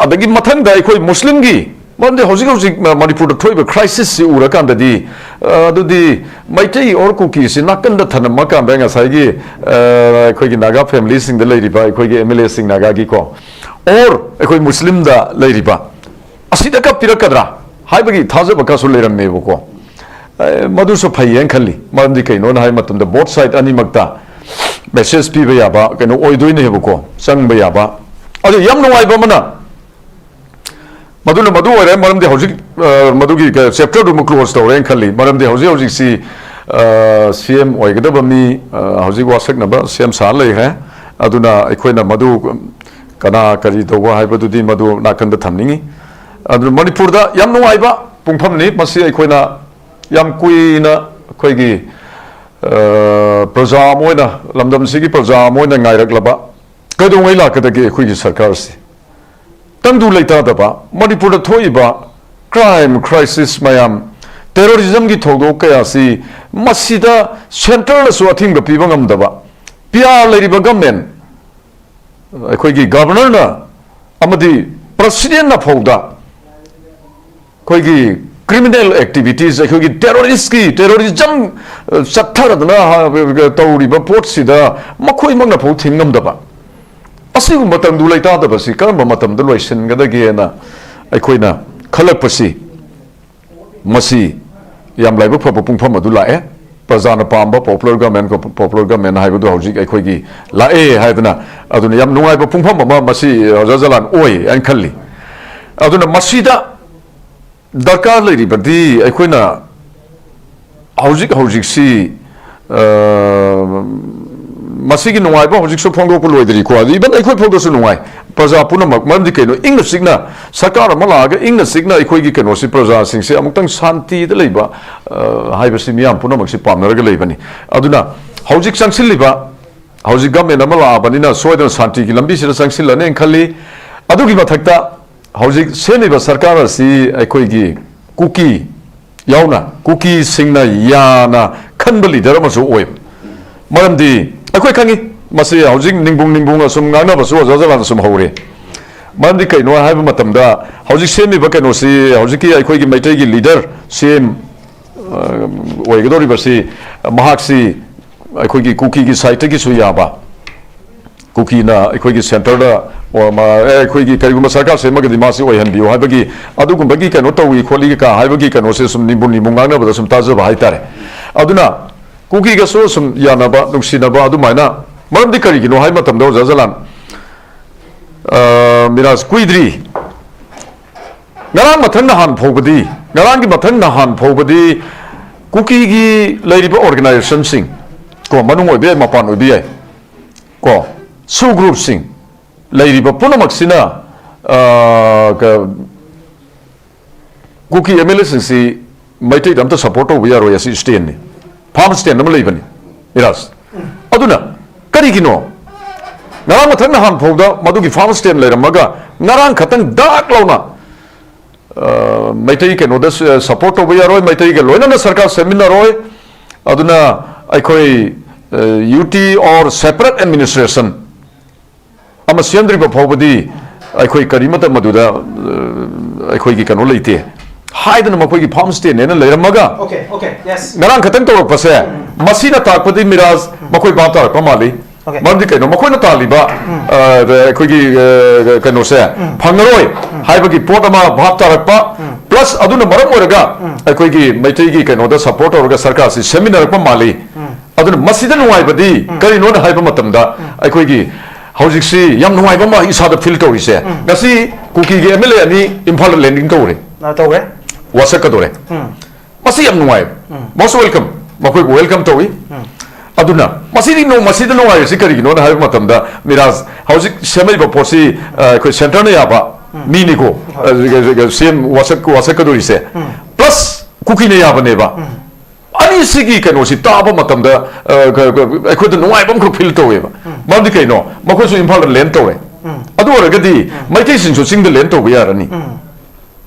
ꯑꯗꯒꯤ ꯃꯊꯪꯗ ꯑꯩꯈꯣꯏ ꯃꯨꯁꯂꯤꯝꯒꯤ, ꯃꯔꯝꯗꯤ ꯍꯧꯖꯤꯛ ꯍꯧꯖꯤꯛ ꯃꯅꯤꯄꯨꯔꯗ ꯊꯣꯛꯏꯕ ꯀ꯭ꯔꯥꯏꯁꯤꯁꯁꯤ ꯎꯔꯀꯥꯟꯗꯗꯤ, ꯑ, ꯑꯗꯨꯗꯤ ꯃꯩꯇꯩ ꯑꯣꯔ ꯀꯨꯀꯤꯁꯤ ꯅꯥꯀꯟꯗ ꯊꯅꯝꯃꯀꯥꯟꯗ ꯉꯁꯥꯏꯒꯤ, ꯑ, ꯑꯩꯈꯣꯏꯒꯤ ꯅꯥꯒꯥ ꯐꯦꯃꯤꯂꯤꯁꯤꯡꯗ ꯂꯩꯔꯤꯕ ꯑꯩꯈꯣꯏꯒꯤ ꯑꯦꯝ ꯑꯦꯜ ꯑꯦꯁꯤꯡ ꯅꯥꯒꯥꯒꯤꯀꯣ, ꯑꯣꯔ ꯑꯩꯈꯣꯏ ꯃꯨꯁꯂꯤꯝꯗ ꯂꯩꯔꯤꯕ ꯑꯁꯤꯗꯒ ꯄꯤꯔꯛꯀꯗ꯭ꯔꯥ ꯍꯥꯏꯕꯒꯤ ꯊꯥꯖꯕ ꯈꯔꯁꯨ ꯂꯩꯔꯝꯃꯦꯕꯀꯣ꯫ ꯑꯦ, ꯃꯗꯨꯁꯨ ꯐꯩꯌꯦꯅ ꯈꯜꯂꯤ꯫ ꯃꯔꯝꯗꯤ ꯀꯩꯅꯣꯅ ꯍꯥꯏꯕ ꯃꯇꯝꯗ both side ꯑꯅꯤꯃꯛꯇ message ꯄꯤꯕ ꯌꯥꯕ ꯀꯩꯅꯣ ꯑꯣꯏꯗꯣꯏꯅꯦꯕꯀꯣ, ꯆꯪꯕ ꯌꯥꯕ꯫ ꯑꯗꯨ ꯌꯥꯝ ꯅꯨꯡꯉꯥꯏꯕ ꯑꯃꯅ, ꯃꯗꯨꯅ ꯃꯗꯨ ꯑꯣꯏꯔꯦ, ꯃꯔꯝꯗꯤ ꯍꯧꯖꯤꯛ, ꯑ, ꯃꯗꯨꯒꯤ ꯆꯦꯞꯇꯔꯗꯨꯃ ꯀ꯭ꯂꯣꯖ ꯇꯧꯔꯦꯅ ꯈꯜꯂꯤ꯫ ꯃꯔꯝꯗꯤ ꯍꯧꯖꯤꯛ ꯍꯧꯖꯤꯛꯁꯤ, ꯑ, ꯁꯤ ꯑꯦꯝ ꯑꯣꯏꯒꯗꯕ ꯃꯤ, ꯑ, ꯍꯧꯖꯤꯛ ꯋꯥꯁꯛꯅꯕ ꯁꯦꯝ ꯁꯥ ꯂꯩꯈ꯭ꯔꯦ꯫ ꯑꯗꯨꯅ ꯑꯩꯈꯣꯏꯅ ꯃꯗꯨ ꯀꯅꯥ ꯀꯔꯤ ꯇꯧꯕ ꯍꯥꯏꯕꯗꯨꯗꯤ ꯃꯗꯨ ꯅꯥꯀꯟꯗ ꯊꯝꯅꯤꯡꯉꯤ꯫ ꯑꯗꯨꯅ ꯃꯅꯤꯄꯨꯔꯗ ꯌꯥꯝ ꯅꯨꯡꯉꯥꯏꯕ ꯄꯨꯡꯐꯝꯅꯤ꯫ ꯃꯁꯤ ꯑꯩꯈꯣꯏꯅ ꯌꯥꯝ ꯀꯨꯏꯅ ꯑꯩꯈꯣꯏꯒꯤ, ꯑ, ꯄ꯭ꯔꯖꯥ ꯑꯃ ꯑꯣꯏꯅ, ꯂꯝꯗꯝꯁꯤꯒꯤ ꯄ꯭ꯔꯖꯥ ꯑꯃ ꯑꯣꯏꯅ ꯉꯥꯏꯔꯛꯂꯕ, ꯀꯩꯗꯧꯉꯩ ꯂꯥꯛꯀꯗꯒꯦ ꯑꯩꯈꯣꯏꯒꯤ ꯁꯔꯀꯥꯔꯁꯤ? ꯇꯪꯗꯨ ꯂꯩꯇꯥꯗꯕ, ꯃꯅꯤꯄꯨꯔꯗ ꯊꯣꯛꯏꯕ crime crisis ꯃꯌꯥꯝ, terrorismꯒꯤ ꯊꯧꯗꯣꯛ ꯀꯌꯥꯁꯤ, ꯃꯁꯤꯗ centreꯅꯁꯨ ꯑꯊꯤꯡꯕ ꯄꯤꯕ ꯉꯝꯗꯕ, ꯄꯤꯌꯥꯔ ꯂꯩꯔꯤꯕ government, ꯑꯩꯈꯣꯏꯒꯤ governorꯅ ꯑꯃꯗꯤ presidentꯅ ꯐꯥꯎꯗ ꯑꯩꯈꯣꯏꯒꯤ criminal activities, ꯑꯩꯈꯣꯏꯒꯤ terroristꯀꯤ, terrorism, ꯑ, ꯆꯠꯊꯔꯗꯅ, ꯑ, ꯇꯧꯔꯤꯕ ꯄꯣꯠꯁꯤꯗ ꯃꯈꯣꯏꯃꯛꯅ ꯐꯥꯎ ꯊꯤꯡ ꯉꯝꯗꯕ, ꯑꯁꯤꯒꯨꯝꯕ ꯇꯪꯗꯨ ꯂꯩꯇꯥꯗꯕꯁꯤ ꯀꯔꯝꯕ ꯃꯇꯝꯗ ꯂꯣꯏꯁꯤꯟꯒꯗꯒꯦꯅ ꯑꯩꯈꯣꯏꯅ ꯈꯜꯂꯛꯄꯁꯤ, ꯃꯁꯤ ꯌꯥꯝ ꯂꯥꯏꯕꯛ ꯐꯕ ꯄꯨꯡꯐꯝ ꯑꯗꯨ ꯂꯥꯛꯑꯦ꯫ ꯄ꯭ꯔꯖꯥꯅ ꯄꯥꯝꯕ popular government, popular government ꯍꯥꯏꯕꯗꯨ ꯍꯧꯖꯤꯛ ꯑꯩꯈꯣꯏꯒꯤ ꯂꯥꯛꯑꯦ ꯍꯥꯏꯗꯅ, ꯑꯗꯨꯅ ꯌꯥꯝ ꯅꯨꯡꯉꯥꯏꯕ ꯄꯨꯡꯐꯝ ꯑꯃ ꯃꯁꯤ ꯑꯣꯖꯥ ꯖꯂꯥꯟ ꯑꯣꯏ ꯍꯥꯏꯅ ꯈꯜꯂꯤ꯫ ꯑꯗꯨꯅ ꯃꯁꯤꯗ ꯗꯔꯀꯥꯔ ꯂꯩꯔꯤꯕꯗꯤ ꯑꯩꯈꯣꯏꯅ ꯍꯧꯖꯤꯛ ꯍꯧꯖꯤꯛꯁꯤ, ꯑ, ꯃꯁꯤꯒꯤ ꯅꯨꯡꯉꯥꯏꯕ ꯍꯧꯖꯤꯛꯁꯨ ꯐꯣꯡꯗꯣꯛꯄ ꯂꯣꯏꯗ꯭ꯔꯤꯀꯣ꯫ ꯑꯗꯨ even ꯑꯩꯈꯣꯏ ꯐꯥꯎꯗꯁꯨ ꯅꯨꯡꯉꯥꯏ, ꯄ꯭ꯔꯖꯥ ꯄꯨꯝꯅꯃꯛ꯫ ꯃꯔꯝꯗꯤ ꯀꯩꯅꯣ? ꯏꯪꯅ ꯆꯤꯛꯅ ꯁꯔꯀꯥꯔ ꯑꯃ ꯂꯥꯛꯑꯒ ꯏꯪꯅ ꯆꯤꯛꯅ ꯑꯩꯈꯣꯏꯒꯤ ꯀꯩꯅꯣꯁꯤ, ꯄ꯭ꯔꯖꯥꯁꯤꯡꯁꯦ ꯑꯃꯨꯛꯇꯪ ꯁꯥꯟꯇꯤꯗ ꯂꯩꯕ, ꯑ, ꯍꯥꯏꯕꯁꯤ ꯃꯤꯌꯥꯝ ꯄꯨꯝꯅꯃꯛꯁꯤ ꯄꯥꯝꯅꯔꯒ ꯂꯩꯕꯅꯤ꯫ ꯑꯗꯨꯅ ꯍꯧꯖꯤꯛ ꯆꯪꯁꯤꯜꯂꯤꯕ, ꯍꯧꯖꯤꯛ government ꯑꯃ ꯂꯥꯛꯑꯕꯅꯤꯅ ꯁꯣꯏꯗꯅ ꯁꯥꯟꯇꯤꯒꯤ ꯂꯝꯕꯤꯁꯤꯗ ꯆꯪꯁꯤꯜꯂꯅꯤ ꯈꯜꯂꯤ꯫ ꯑꯗꯨꯒꯤ ꯃꯊꯛꯇ ꯍꯧꯖꯤꯛ ꯁꯦꯝꯃꯤꯕ ꯁꯔꯀꯥꯔ ꯑꯁꯤ ꯑꯩꯈꯣꯏꯒꯤ ꯀꯨꯀꯤ ꯌꯥꯎꯅ, ꯀꯨꯀꯤꯁꯤꯡꯅ ꯌꯥꯅ ꯈꯟꯕ leader ꯑꯃꯁꯨ ꯑꯣꯏ꯫ ꯃꯔꯝꯗꯤ ꯑꯩꯈꯣꯏ ꯈꯪꯉꯤ, ꯃꯁꯤ ꯍꯧꯖꯤꯛ ꯅꯤꯡꯕꯨꯡ ꯅꯤꯡꯕꯨꯡ ꯑꯁꯨꯝ ꯉꯥꯡꯅꯕꯁꯨ ꯑꯣꯖꯥ ꯖꯂꯥꯟ ꯑꯁꯨꯝ ꯍꯧꯔꯦ꯫ ꯃꯔꯝꯗꯤ ꯀꯩꯅꯣ ꯍꯥꯏꯕ ꯃꯇꯝꯗ, ꯍꯧꯖꯤꯛ ꯁꯦꯝꯃꯤꯕ ꯀꯩꯅꯣꯁꯤ, ꯍꯧꯖꯤꯛꯀꯤ ꯑꯩꯈꯣꯏꯒꯤ ꯃꯩꯇꯩꯒꯤ leader, CM, ꯑ, ꯑꯣꯏꯒꯗꯧꯔꯤꯕꯁꯤ, ꯃꯍꯥꯛꯁꯤ ꯑꯩꯈꯣꯏꯒꯤ ꯀꯨꯀꯤꯒꯤ sideꯇꯒꯤꯁꯨ ꯌꯥꯕ, ꯀꯨꯀꯤꯅ ꯑꯩꯈꯣꯏꯒꯤ centreꯗ, ꯑꯣ, ꯃ-, ꯑꯦ, ꯑꯩꯈꯣꯏꯒꯤ ꯀꯔꯤꯒꯨꯝꯕ ꯁꯔꯀꯥꯔ ꯁꯦꯝꯃꯒꯗꯤ ꯃꯥꯁꯤ ꯑꯣꯏꯍꯟꯕꯤꯌꯨ ꯍꯥꯏꯕꯒꯤ ꯑꯗꯨꯒꯨꯝꯕꯒꯤ ꯀꯩꯅꯣ ꯇꯧꯏ ꯈꯣꯠꯂꯤ ꯀꯥ ꯍꯥꯏꯕꯒꯤ ꯀꯩꯅꯣꯁꯦ ꯁꯨꯝ ꯅꯤꯡꯕꯨ ꯅꯤꯡꯕꯨ ꯉꯥꯡꯅꯕꯗ ꯁꯨꯝ ꯇꯥꯖꯕ ꯍꯥꯏꯇꯥꯔꯦ꯫ ꯑꯗꯨꯅ ꯀꯨꯀꯤꯒꯁꯨ ꯁꯨꯝ ꯌꯥꯅꯕ, ꯅꯨꯡꯁꯤꯅꯕ ꯑꯗꯨꯃꯥꯏꯅ꯫ ꯃꯔꯝꯗꯤ ꯀꯔꯤꯒꯤꯅꯣ ꯍꯥꯏꯕ ꯃꯇꯝꯗ, ꯑꯣꯖꯥ ꯖꯂꯥꯟ, ꯑ, ꯃꯤꯔꯥꯖ, ꯀꯨꯏꯗ꯭ꯔꯤ, ꯉꯔꯥꯡ ꯃꯊꯪ ꯅꯍꯥꯟ ꯐꯥꯎꯕꯗꯤ, ꯉꯔꯥꯡꯒꯤ ꯃꯊꯪ ꯅꯍꯥꯟ ꯐꯥꯎꯕꯗꯤ ꯀꯨꯀꯤꯒꯤ ꯂꯩꯔꯤꯕ organizationꯁꯤꯡ, ꯀꯣ, ꯃꯅꯨꯡ ꯑꯣꯏꯕ ꯌꯥꯏ, ꯃꯄꯥꯟ ꯑꯣꯏꯕ ꯌꯥꯏ, ꯀꯣ, SoO groupꯁꯤꯡ ꯂꯩꯔꯤꯕ ꯄꯨꯝꯅꯃꯛꯁꯤꯅ, ꯑ, ꯀ-, ꯀꯨꯀꯤ ꯑꯦꯝ ꯑꯦꯜ ꯑꯦꯁꯤꯡꯁꯤ ꯃꯩꯇꯩꯗ ꯑꯝꯇ ꯁꯄꯣꯔꯠ ꯇꯧꯕ ꯌꯥꯔꯣꯏ, ꯑꯁꯤ ꯁ꯭ꯇꯦꯟꯅꯤ, ꯐꯥꯔꯝ ꯁ꯭ꯇꯦꯟ ꯑꯃ ꯂꯩꯕꯅꯤ ꯃꯤꯔꯥꯖ꯫ ꯑꯗꯨꯅ ꯀꯔꯤꯒꯤꯅꯣ? ꯉꯔꯥꯡ ꯃꯊꯪ ꯅꯍꯥꯟ ꯐꯥꯎꯗ ꯃꯗꯨꯒꯤ ꯐꯥꯔꯝ ꯁ꯭ꯇꯦꯟ ꯂꯩꯔꯝꯃꯒ, ꯉꯔꯥꯡ ꯈꯛꯇꯪ ꯗꯥꯛ ꯂꯥꯎꯅ, ꯑ, ꯃꯩꯇꯩ ꯀꯩꯅꯣꯗ ꯁ-, ꯁꯄꯣꯔꯠ ꯇꯧꯕ ꯌꯥꯔꯣꯏ, ꯃꯩꯇꯩꯒ ꯂꯣꯏꯅꯅ ꯁꯔꯀꯥꯔ ꯁꯦꯝꯃꯤꯟꯅꯔꯣꯏ, ꯑꯗꯨꯅ ꯑꯩꯈꯣꯏ, ꯑ, U T or separate administration ꯑꯃ ꯁꯦꯝꯗ꯭ꯔꯤꯕ ꯐꯥꯎꯕꯗꯤ ꯑꯩꯈꯣꯏ ꯀꯔꯤꯃꯠꯇ ꯃꯗꯨꯗ, ꯑ, ꯑꯩꯈꯣꯏꯒꯤ ꯀꯩꯅꯣ ꯂꯩꯇꯦ ꯍꯥꯏꯗꯅ ꯃꯈꯣꯏꯒꯤ ꯐꯥꯔꯝ ꯁ꯭ꯇꯦꯟꯅꯦꯅ ꯂꯩꯔꯝꯃꯒ, Okay, okay, yes. ꯉꯔꯥꯡ ꯈꯛꯇꯪ ꯇꯧꯔꯛꯄꯁꯦ, ꯃꯁꯤꯅ ꯇꯥꯛꯄꯗꯤ ꯃꯤꯔꯥꯖ, ꯃꯈꯣꯏ ꯚꯥꯞ ꯇꯥꯔꯛꯄ ꯃꯥꯜꯂꯤ꯫ Okay. ꯃꯔꯝꯗꯤ ꯀꯩꯅꯣ? ꯃꯈꯣꯏꯅ ꯇꯥꯜꯂꯤꯕ, ꯑ, ꯑꯩꯈꯣꯏꯒꯤ, ꯑ, ꯀꯩꯅꯣꯁꯦ ꯐꯪꯉꯔꯣꯏ ꯍꯥꯏꯕꯒꯤ ꯄꯣꯠ ꯑꯃ ꯚꯥꯞ ꯇꯥꯔꯛꯄ, plus ꯑꯗꯨꯅ ꯃꯔꯝ ꯑꯣꯏꯔꯒ ꯑꯩꯈꯣꯏꯒꯤ ꯃꯩꯇꯩꯒꯤ ꯀꯩꯅꯣꯗ ꯁꯄꯣꯔꯠ ꯇꯧꯔꯒ ꯁꯔꯀꯥꯔꯁꯤ ꯁꯦꯝꯃꯤꯟꯅꯔꯛꯄ ꯃꯥꯜꯂꯤ꯫ ꯑꯗꯨꯅ ꯃꯁꯤꯗ ꯅꯨꯡꯉꯥꯏꯕꯗꯤ ꯀꯔꯤꯅꯣꯅ ꯍꯥꯏꯕ ꯃꯇꯝꯗ, ꯑꯩꯈꯣꯏꯒꯤ ꯍꯧꯖꯤꯛꯁꯤ ꯌꯥꯝ ꯅꯨꯡꯉꯥꯏꯕ ꯑꯃ ꯏꯁꯥꯗ ꯐꯤꯜ ꯇꯧꯔꯤꯁꯦ, ꯉꯁꯤ ꯀꯨꯀꯤꯒꯤ ꯑꯦꯝ ꯑꯦꯜ ꯑꯦ ꯑꯅꯤ ꯏꯝꯐꯥꯜꯗ ꯂꯦꯟꯗꯤꯡ ꯇꯧꯔꯦ꯫ ꯑ, ꯇꯧꯋꯦ꯫ ꯋꯥꯁꯛꯀꯗꯧꯔꯦ꯫ ꯃꯁꯤ ꯌꯥꯝ ꯅꯨꯡꯉꯥꯏ꯫ Most welcome꯫ ꯃꯈꯣꯏꯕꯨ ꯋꯦꯜꯀꯝ ꯇꯧꯏ꯫ ꯑꯗꯨꯅ ꯃꯁꯤꯗꯤ ꯅꯣ-, ꯃꯁꯤꯗ ꯅꯨꯡꯉꯥꯏꯔꯤꯁꯤ ꯀꯔꯤꯒꯤꯅꯣꯅ ꯍꯥꯏꯕ ꯃꯇꯝꯗ, ꯃꯤꯔꯥꯖ, ꯍꯧꯖꯤꯛ ꯁꯦꯝꯃꯛꯏꯕ ꯄꯣꯠꯁꯤ, ꯑ, ꯑꯩꯈꯣꯏ ꯁꯦꯟꯇꯔꯅ ꯌꯥꯕ ꯃꯤꯅꯤꯀꯣ, ꯑ, ꯁꯤ ꯑꯦꯝ ꯋꯥꯁꯛ-, ꯋꯥꯁꯛꯀꯗꯧꯔꯤꯁꯦ, plus ꯀꯨꯀꯤꯅ ꯌꯥꯕꯅꯦꯕ꯫ ꯑꯅꯤꯁꯤꯒꯤ ꯀꯩꯅꯣꯁꯤ ꯇꯥꯕ ꯃꯇꯝꯗ, ꯑ, ꯀ-, ꯀ-, ꯑꯩꯈꯣꯏꯗ ꯅꯨꯡꯉꯥꯏꯕ ꯑꯃꯈꯛ ꯐꯤꯜ ꯇꯧꯋꯦꯕ꯫ ꯃꯔꯝꯗꯤ ꯀꯩꯅꯣ? ꯃꯈꯣꯏꯁꯨ ꯏꯝꯐꯥꯜꯗ ꯂꯦꯟ ꯇꯧꯔꯦ꯫ ꯑꯗꯨ ꯑꯣꯏꯔꯒꯗꯤ ꯃꯩꯇꯩꯁꯤꯡꯁꯨ ꯆꯤꯡꯗ ꯂꯦꯟ ꯇꯧꯕ ꯌꯥꯔꯅꯤ꯫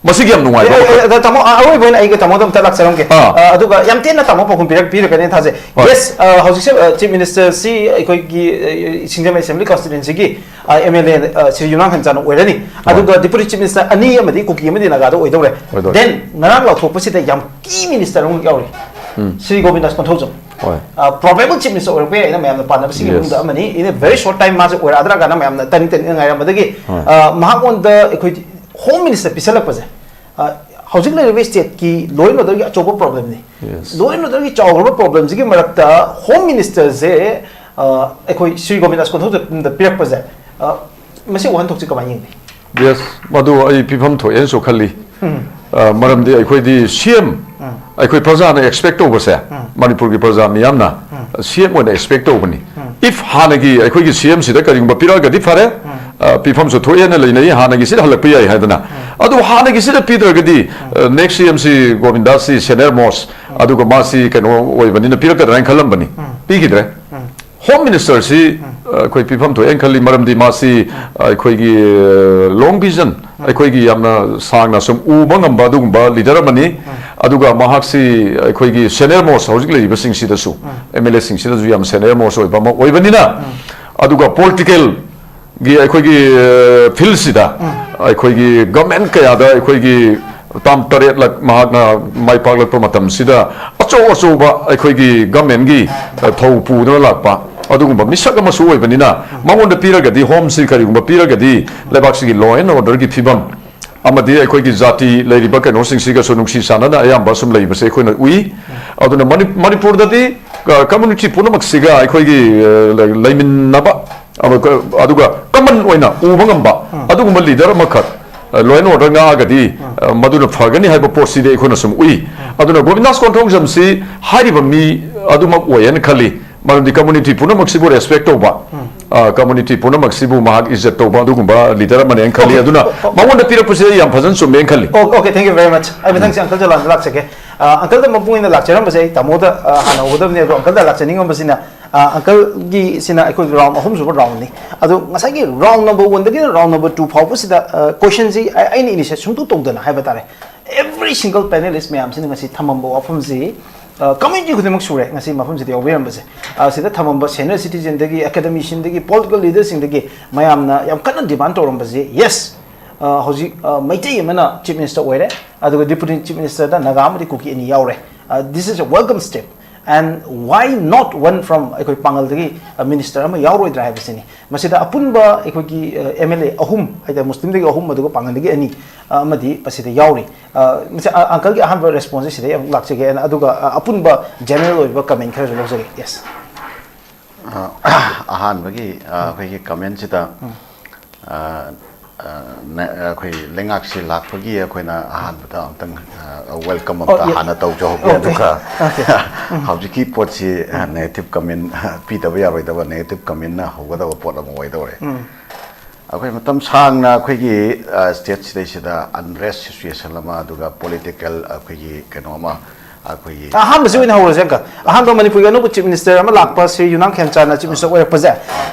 ꯃꯁꯤꯒꯤ ꯌꯥꯝ ꯅꯨꯡꯉꯥꯏꯕ ꯑꯦ, ꯑꯦ, ꯑꯃꯈꯛ꯫ ꯑꯦ, ꯇꯥꯃꯣ, ꯑ, ꯑꯔꯣꯏꯕ ꯑꯣꯏꯅ ꯑꯩꯒ ꯇꯥꯃꯣꯗ ꯑꯝꯇ ꯂꯥꯛꯆꯔꯝꯒꯦ꯫ ꯑꯥ꯫ ꯑ, ꯑꯗꯨꯒ ꯌꯥꯝ ꯇꯦꯟꯅ ꯇꯥꯃꯣ ꯄꯥꯎꯈꯨꯝ ꯄꯤꯔꯛ-, ꯄꯤꯔꯛꯀꯅꯤ ꯊꯥꯖꯩ꯫ ꯍꯣꯏ꯫ Yes, ꯑ, ꯍꯧꯖꯤꯛꯁꯦ, ꯑ, ꯆꯤꯐ ꯃꯤꯅꯤꯁꯇꯔꯁꯤ ꯑꯩꯈꯣꯏꯒꯤ, ꯑ, ꯁꯤꯡꯖꯃꯩ ꯑꯦꯁꯦꯝꯕ꯭ꯂꯤ ꯀꯟꯁꯇꯤꯇ꯭ꯋꯦꯟꯁꯤꯒꯤ, ꯑ, ꯑꯦꯝ ꯑꯦꯜ ꯑꯦ, ꯑ, ꯁ꯭ꯔꯤ ꯌꯨꯝꯅꯥꯝ ꯈꯦꯝꯆꯥꯟ ꯑꯣꯏꯔꯅꯤ꯫ ꯑꯗꯨꯒ ꯗꯤꯄꯨꯇꯤ ꯆꯤꯐ ꯃꯤꯅꯤꯁꯇꯔ ꯑꯅꯤ ꯑꯃꯗꯤ ꯀꯨꯀꯤ ꯑꯃꯗꯤ ꯅꯥꯒꯥꯗ ꯑꯣꯏꯗꯧꯔꯦ꯫ ꯑꯣꯏꯗꯧꯔꯦ꯫ Then ꯉꯔꯥꯡ ꯂꯥꯎꯊꯣꯛꯄꯁꯤꯗ ꯌꯥꯝ ꯀꯤ ꯃꯤꯅꯤꯁꯇꯔ ꯑꯃꯈꯛ ꯌꯥꯎꯔꯤ꯫ ꯁ꯭ꯔꯤ ꯒꯣꯕꯤꯟꯗꯥꯁ ꯀꯣꯟꯊꯧꯖꯝ꯫ ꯍꯣꯏ꯫ ꯑ, ꯄ꯭ꯔꯣꯕꯦꯕꯜ ꯆꯤꯐ ꯃꯤꯅꯤꯁꯇꯔ ꯑꯣꯏꯔꯛꯄ ꯌꯥꯏꯅ ꯃꯌꯥꯝꯅ ꯄꯥꯅꯕꯁꯤꯒꯤ Yes. ꯃꯅꯨꯡꯗ ꯑꯃꯅꯤ꯫ In a very short time ꯃꯥꯁꯦ ꯑꯣꯏꯔꯛꯑꯗ꯭ꯔꯥ ꯀꯥꯏꯅ ꯃꯌꯥꯝꯅ ꯇꯅꯤꯡ ꯇꯅꯤꯡ ꯉꯥꯏꯔꯝꯕꯗꯒꯤ, ꯍꯣꯏ꯫ ꯑ, ꯃꯍꯥꯛꯉꯣꯟꯗ ꯑꯩꯈꯣꯏ ꯍꯣꯝ ꯃꯤꯅꯤꯁꯇꯔ ꯄꯤꯁꯜꯂꯛꯄꯁꯦ, ꯑ, ꯍꯧꯖꯤꯛ ꯂꯩꯔꯤꯕ ꯁ꯭ꯇꯦꯠꯀꯤ ꯂꯣ ꯑꯦꯟ ꯑꯣꯔꯗꯔꯒꯤ ꯑꯆꯧꯕ ꯄ꯭ꯔꯣꯕ꯭ꯂꯦꯝꯅꯤ꯫ Yes. ꯂꯣ ꯑꯦꯟ ꯑꯣꯔꯗꯔꯒꯤ ꯆꯥꯎꯈ꯭ꯔꯕ ꯄ꯭ꯔꯣꯕ꯭ꯂꯦꯝꯁꯤꯒꯤ ꯃꯔꯛꯇ ꯍꯣꯝ ꯃꯤꯅꯤꯁꯇꯔꯁꯦ, ꯑ, ꯑꯩꯈꯣꯏ ꯁ꯭ꯔꯤ ꯒꯣꯕꯤꯟꯗꯥꯁ ꯀꯣꯟꯊꯧꯖꯝꯗ ꯄꯤꯔꯛꯄꯁꯦ, ꯑ, ꯃꯁꯤ ꯋꯥꯍꯟꯊꯣꯛꯁꯤ ꯀꯃꯥꯏꯅ ꯌꯦꯡꯕꯤ? Yes, ꯃꯗꯨ ꯑꯩ ꯄꯤꯐꯝ ꯊꯣꯛꯑꯦꯅꯁꯨ ꯈꯜꯂꯤ꯫ ꯑ, ꯃꯔꯝꯗꯤ ꯑꯩꯈꯣꯏꯗꯤ ꯁꯤ ꯑꯦꯝ, ꯑꯩꯈꯣꯏ ꯄ꯭ꯔꯖꯥꯅ ꯑꯦꯛꯁꯄꯦꯛ ꯇꯧꯕꯁꯦ, ꯃꯅꯤꯄꯨꯔꯒꯤ ꯄ꯭ꯔꯖꯥ ꯃꯤꯌꯥꯝꯅ ꯁꯤ ꯑꯦꯝ ꯑꯣꯏꯅ ꯑꯦꯛꯁꯄꯦꯛ ꯇꯧꯕꯅꯤ꯫ If ꯍꯥꯟꯅꯒꯤ ꯑꯩꯈꯣꯏꯒꯤ ꯁꯤ ꯑꯦꯝꯁꯤꯗ ꯀꯔꯤꯒꯨꯝꯕ ꯄꯤꯔꯛꯑꯒꯗꯤ ꯐꯔꯦ, ꯑ, ꯄꯤꯐꯝꯁꯨ ꯊꯣꯛꯑꯦꯅ ꯂꯩꯅꯩ, ꯍꯥꯟꯅꯒꯤꯁꯤꯗ ꯍꯜꯂꯛꯄ ꯌꯥꯏ ꯍꯥꯏꯗꯅ꯫ ꯑꯗꯨ ꯍꯥꯟꯅꯒꯤꯁꯤꯗ ꯄꯤꯗ꯭ꯔꯒꯗꯤ, next C M C ꯒꯣꯕꯤꯟꯗꯥꯁꯁꯤ senior most, ꯑꯗꯨꯒ ꯃꯥꯁꯤ ꯀꯩꯅꯣ ꯑꯣꯏꯕꯅꯤꯅ ꯄꯤꯔꯛꯀꯗ꯭ꯔꯥ ꯍꯥꯏꯅ ꯈꯜꯂꯝꯕꯅꯤ, ꯄꯤꯈꯤꯗ꯭ꯔꯦ꯫ Home Minister ꯁꯤ, ꯑ, ꯑꯩꯈꯣꯏ ꯄꯤꯐꯝ ꯊꯣꯛꯑꯦꯅ ꯈꯜꯂꯤ, ꯃꯔꯝꯗꯤ ꯃꯥꯁꯤ, ꯑ, ꯑꯩꯈꯣꯏꯒꯤ, ꯑ, long vision, ꯑꯩꯈꯣꯏꯒꯤ ꯌꯥꯝꯅ ꯁꯥꯡꯅ ꯁꯨꯝ ꯎꯕ ꯉꯝꯕ ꯑꯗꯨꯒꯨꯝꯕ leader ꯑꯃꯅꯤ꯫ ꯑꯗꯨꯒ ꯃꯍꯥꯛꯁꯤ ꯑꯩꯈꯣꯏꯒꯤ senior most ꯍꯧꯖꯤꯛ ꯂꯩꯔꯤꯕꯁꯤꯡꯁꯤꯗꯁꯨ, M L A ꯁꯤꯡꯁꯤꯗꯁꯨ ꯌꯥꯝ senior most ꯑꯣꯏꯕ ꯑꯃ ꯑꯣꯏꯕꯅꯤꯅ, ꯑꯗꯨꯒ political ꯒꯤ ꯑꯩꯈꯣꯏꯒꯤ, ꯑ, field ꯁꯤꯗ ꯑꯩꯈꯣꯏꯒꯤ government ꯀꯌꯥꯗ ꯑꯩꯈꯣꯏꯒꯤ term ꯇꯔꯦꯠꯂꯛ ꯃꯍꯥꯛꯅ ꯃꯥꯏ ꯄꯥꯛꯂꯛꯄ ꯃꯇꯝꯁꯤꯗ ꯑꯆꯧ ꯑꯆꯧꯕ ꯑꯩꯈꯣꯏꯒꯤ government ꯀꯤ, ꯑ, ꯊꯧ ꯄꯨꯗꯨꯅ ꯂꯥꯛꯄ ꯑꯗꯨꯒꯨꯝꯕ ꯃꯤꯁꯛ ꯑꯃꯁꯨ ꯑꯣꯏꯕꯅꯤꯅ, ꯃꯉꯣꯟꯗ ꯄꯤꯔꯒꯗꯤ, home ꯁꯤ ꯀꯔꯤꯒꯨꯝꯕ ꯄꯤꯔꯒꯗꯤ, ꯂꯩꯕꯥꯛꯁꯤꯒꯤ law and order ꯒꯤ ꯐꯤꯕꯝ ꯑꯃꯗꯤ ꯑꯩꯈꯣꯏꯒꯤ ꯖꯥꯇꯤ ꯂꯩꯔꯤꯕ ꯀꯩꯅꯣꯁꯤꯡꯁꯤꯒꯁꯨ ꯅꯨꯡꯁꯤ ꯆꯥꯟꯅꯅ ꯑꯌꯥꯝꯕ ꯁꯨꯝ ꯂꯩꯕꯁꯦ ꯑꯩꯈꯣꯏꯅ ꯎꯏ꯫ ꯑꯗꯨꯅ ꯃꯅꯤ-, ꯃꯅꯤꯄꯨꯔꯗꯗꯤ, ꯑ, community ꯄꯨꯝꯅꯃꯛꯁꯤꯒ ꯑꯩꯈꯣꯏꯒꯤ, ꯑ, ꯂꯩ-, ꯂꯩꯃꯤꯟꯅꯕ, ꯑꯗꯨꯒ, ꯑꯗꯨꯒ common ꯑꯣꯏꯅ ꯎꯕ ꯉꯝꯕ ꯑꯗꯨꯒꯨꯝꯕ leader ꯑꯃꯈꯛ, ꯑ, law and order ꯉꯥꯛꯑꯒꯗꯤ, ꯑ, ꯃꯗꯨꯅ ꯐꯒꯅꯤ ꯍꯥꯏꯕ ꯄꯣꯠꯁꯤꯗꯤ ꯑꯩꯈꯣꯏꯅ ꯁꯨꯝ ꯎꯏ꯫ ꯑꯗꯨꯅ ꯒꯣꯕꯤꯟꯗꯥꯁ ꯀꯣꯟꯊꯧꯖꯝꯁꯤ ꯍꯥꯏꯔꯤꯕ ꯃꯤ ꯑꯗꯨꯃꯛ ꯑꯣꯏꯌꯦꯅ ꯈꯜꯂꯤ꯫ ꯃꯔꯝꯗꯤ community ꯄꯨꯝꯅꯃꯛꯁꯤꯕꯨ respect ꯇꯧꯕ, ꯑ, community ꯄꯨꯝꯅꯃꯛꯁꯤꯕꯨ ꯃꯍꯥꯛ ꯏꯖꯠ ꯇꯧꯕ ꯑꯗꯨꯒꯨꯝꯕ leader ꯑꯃꯅꯦꯅ ꯈꯜꯂꯤ꯫ Okay. ꯑꯗꯨꯅ ꯃꯉꯣꯟꯗ ꯄꯤꯔꯛꯄꯁꯦ ꯑꯩ ꯌꯥꯝ ꯐꯖꯅ ꯆꯨꯝꯃꯦꯅ ꯈꯜꯂꯤ꯫ Okay, okay, thank you very much. ꯑꯩ ꯃꯊꯪꯁꯦ uncle ꯖꯣꯂꯥꯟꯗ ꯂꯥꯛꯆꯒꯦ꯫ ꯑ, uncle ꯗ ꯃꯄꯨꯡ ꯑꯣꯏꯅ ꯂꯥꯛꯆꯔꯝꯕꯁꯦ ꯑꯩ ꯇꯥꯃꯣꯗ, ꯑ, ꯍꯥꯟꯅ ꯍꯧꯒꯗꯕꯅꯦ, ꯑꯗꯣ uncle ꯗ ꯂꯥꯛꯆꯅꯤꯡꯉꯝꯕꯁꯤꯅ, ꯑ, uncle ꯒꯤꯁꯤꯅ ꯑꯩꯈꯣꯏꯒꯤ round ꯑꯍꯨꯝꯁꯨꯕ round ꯅꯤ꯫ ꯑꯗꯣ ꯉꯁꯥꯏꯒꯤ round number one ꯗꯒꯤꯅ round number two ꯐꯥꯎꯕꯁꯤꯗ, ꯑ, question ꯁꯤ ꯑꯩ-, ꯑꯩꯅ initiate ꯁꯨꯡꯇꯧ ꯇꯧꯗꯅ ꯍꯥꯏꯕ ꯇꯥꯔꯦ, every single panelist ꯃꯌꯥꯝꯁꯤꯅ ꯉꯁꯤ ꯊꯝꯃꯝꯕ ꯋꯥꯐꯝꯁꯤ, ꯑ, community ꯈꯨꯗꯤꯡꯃꯛ ꯁꯨꯔꯦ ꯉꯁꯤ ꯃꯐꯝꯁꯤꯗ ꯌꯥꯎꯕꯤꯔꯝꯕꯁꯦ꯫ ꯑ, ꯁꯤꯗ ꯊꯝꯃꯝꯕ senior citizen ꯗꯒꯤ, academician ꯗꯒꯤ, political leader ꯁꯤꯡꯗꯒꯤ ꯃꯌꯥꯝꯅ ꯌꯥꯝ ꯀꯟꯅ demand ꯇꯧꯔꯝꯕꯁꯦ, yes, ꯑ, ꯍꯧꯖꯤꯛ, ꯑ, ꯃꯩꯇꯩ ꯑꯃꯅ Chief Minister ꯑꯣꯏꯔꯦ, ꯑꯗꯨꯒ Deputy Chief Minister ꯗ ꯅꯥꯒꯥ ꯑꯃꯗꯤ ꯀꯨꯀꯤ ꯑꯅꯤ ꯌꯥꯎꯔꯦ꯫ ꯑ, this is a welcome step, and why not one from ꯑꯩꯈꯣꯏ ꯄꯥꯡꯒꯜꯗꯒꯤ, ꯑ, minister ꯑꯃ ꯌꯥꯎꯔꯣꯏꯗ꯭ꯔꯥ ꯍꯥꯏꯕꯁꯤꯅꯤ꯫ ꯃꯁꯤꯗ ꯑꯄꯨꯟꯕ ꯑꯩꯈꯣꯏꯒꯤ, ꯑ, M L A ꯑꯍꯨꯝ ꯍꯥꯏꯇꯥꯔꯦ, ꯃꯨꯁꯂꯤꯝꯗꯒꯤ ꯑꯍꯨꯝ ꯑꯗꯨꯒ ꯄꯥꯡꯒꯜꯗꯒꯤ ꯑꯅꯤ, ꯑ, ꯑꯃꯗꯤ ꯃꯁꯤꯗ ꯌꯥꯎꯔꯤ꯫ ꯑ, ꯃꯁꯤ, ꯑ, uncle ꯒꯤ ꯑꯍꯥꯟꯕ response ꯁꯤꯗ ꯑꯩ ꯑꯃꯨꯛ ꯂꯥꯛꯆꯒꯦ, ꯑꯗꯨꯒ, ꯑ, ꯑꯄꯨꯟꯕ general ꯑꯣꯏꯕ comment ꯈꯔꯁꯨ ꯂꯧꯖꯒꯦ꯫ Yes꯫ ꯑ, ꯑꯍꯥꯟꯕꯒꯤ, ꯑ, ꯑꯩꯈꯣꯏꯒꯤ comment ꯁꯤꯗ, ꯑ, ꯑ, ꯅ-, ꯑꯩꯈꯣꯏ ꯂꯩꯉꯥꯛꯁꯤ ꯂꯥꯛꯄꯒꯤ ꯑꯩꯈꯣꯏꯅ ꯑꯍꯥꯟꯕꯗ ꯑꯝꯇꯪ, ꯑ, welcome ꯑꯝꯇ ꯍꯥꯟꯅ ꯇꯧꯖꯍꯧꯒꯦ꯫ Okay. ꯑꯗꯨꯒ Okay. ꯍꯧꯖꯤꯛꯀꯤ ꯄꯣꯠꯁꯤ, ꯑ, negative comment ꯄꯤꯗꯕ ꯌꯥꯔꯣꯏꯗꯕ, negative comment ꯅ ꯍꯧꯒꯗꯕ ꯄꯣꯠ ꯑꯃ ꯑꯣꯏꯗꯧꯔꯦ꯫ ꯑꯩꯈꯣꯏ ꯃꯇꯝ ꯁꯥꯡꯅ ꯑꯩꯈꯣꯏꯒꯤ ꯁ꯭ꯇꯦꯠ ꯁꯤꯗꯩꯁꯤꯗ ꯑꯟꯔꯦꯁ ꯁꯤꯆꯨꯋꯦꯁꯟ ꯑꯃ, ꯑꯗꯨꯒ ꯄꯣꯂꯤꯇꯤꯀꯦꯜ ꯑꯩꯈꯣꯏꯒꯤ ꯀꯩꯅꯣ ꯑꯃ, ꯑꯩꯈꯣꯏꯒꯤ ꯑꯍꯥꯟꯕꯁꯤ ꯑꯣꯏꯅ ꯍꯧꯔꯁꯦ ꯑꯪꯀꯜ꯫ ꯑꯍꯥꯟꯕ ꯃꯅꯤꯄꯨꯔꯒꯤ ꯑꯅꯧꯕ ꯆꯤꯐ ꯃꯤꯅꯤꯁꯇꯔ ꯑꯃ ꯂꯥꯛꯄ ꯁ꯭ꯔꯤ ꯌꯨꯅꯥꯝ ꯈꯦꯝꯆꯥꯟꯅ ꯆꯤꯐ ꯃꯤꯅꯤꯁꯇꯔ ꯑꯣꯏꯔꯛꯄꯁꯦ,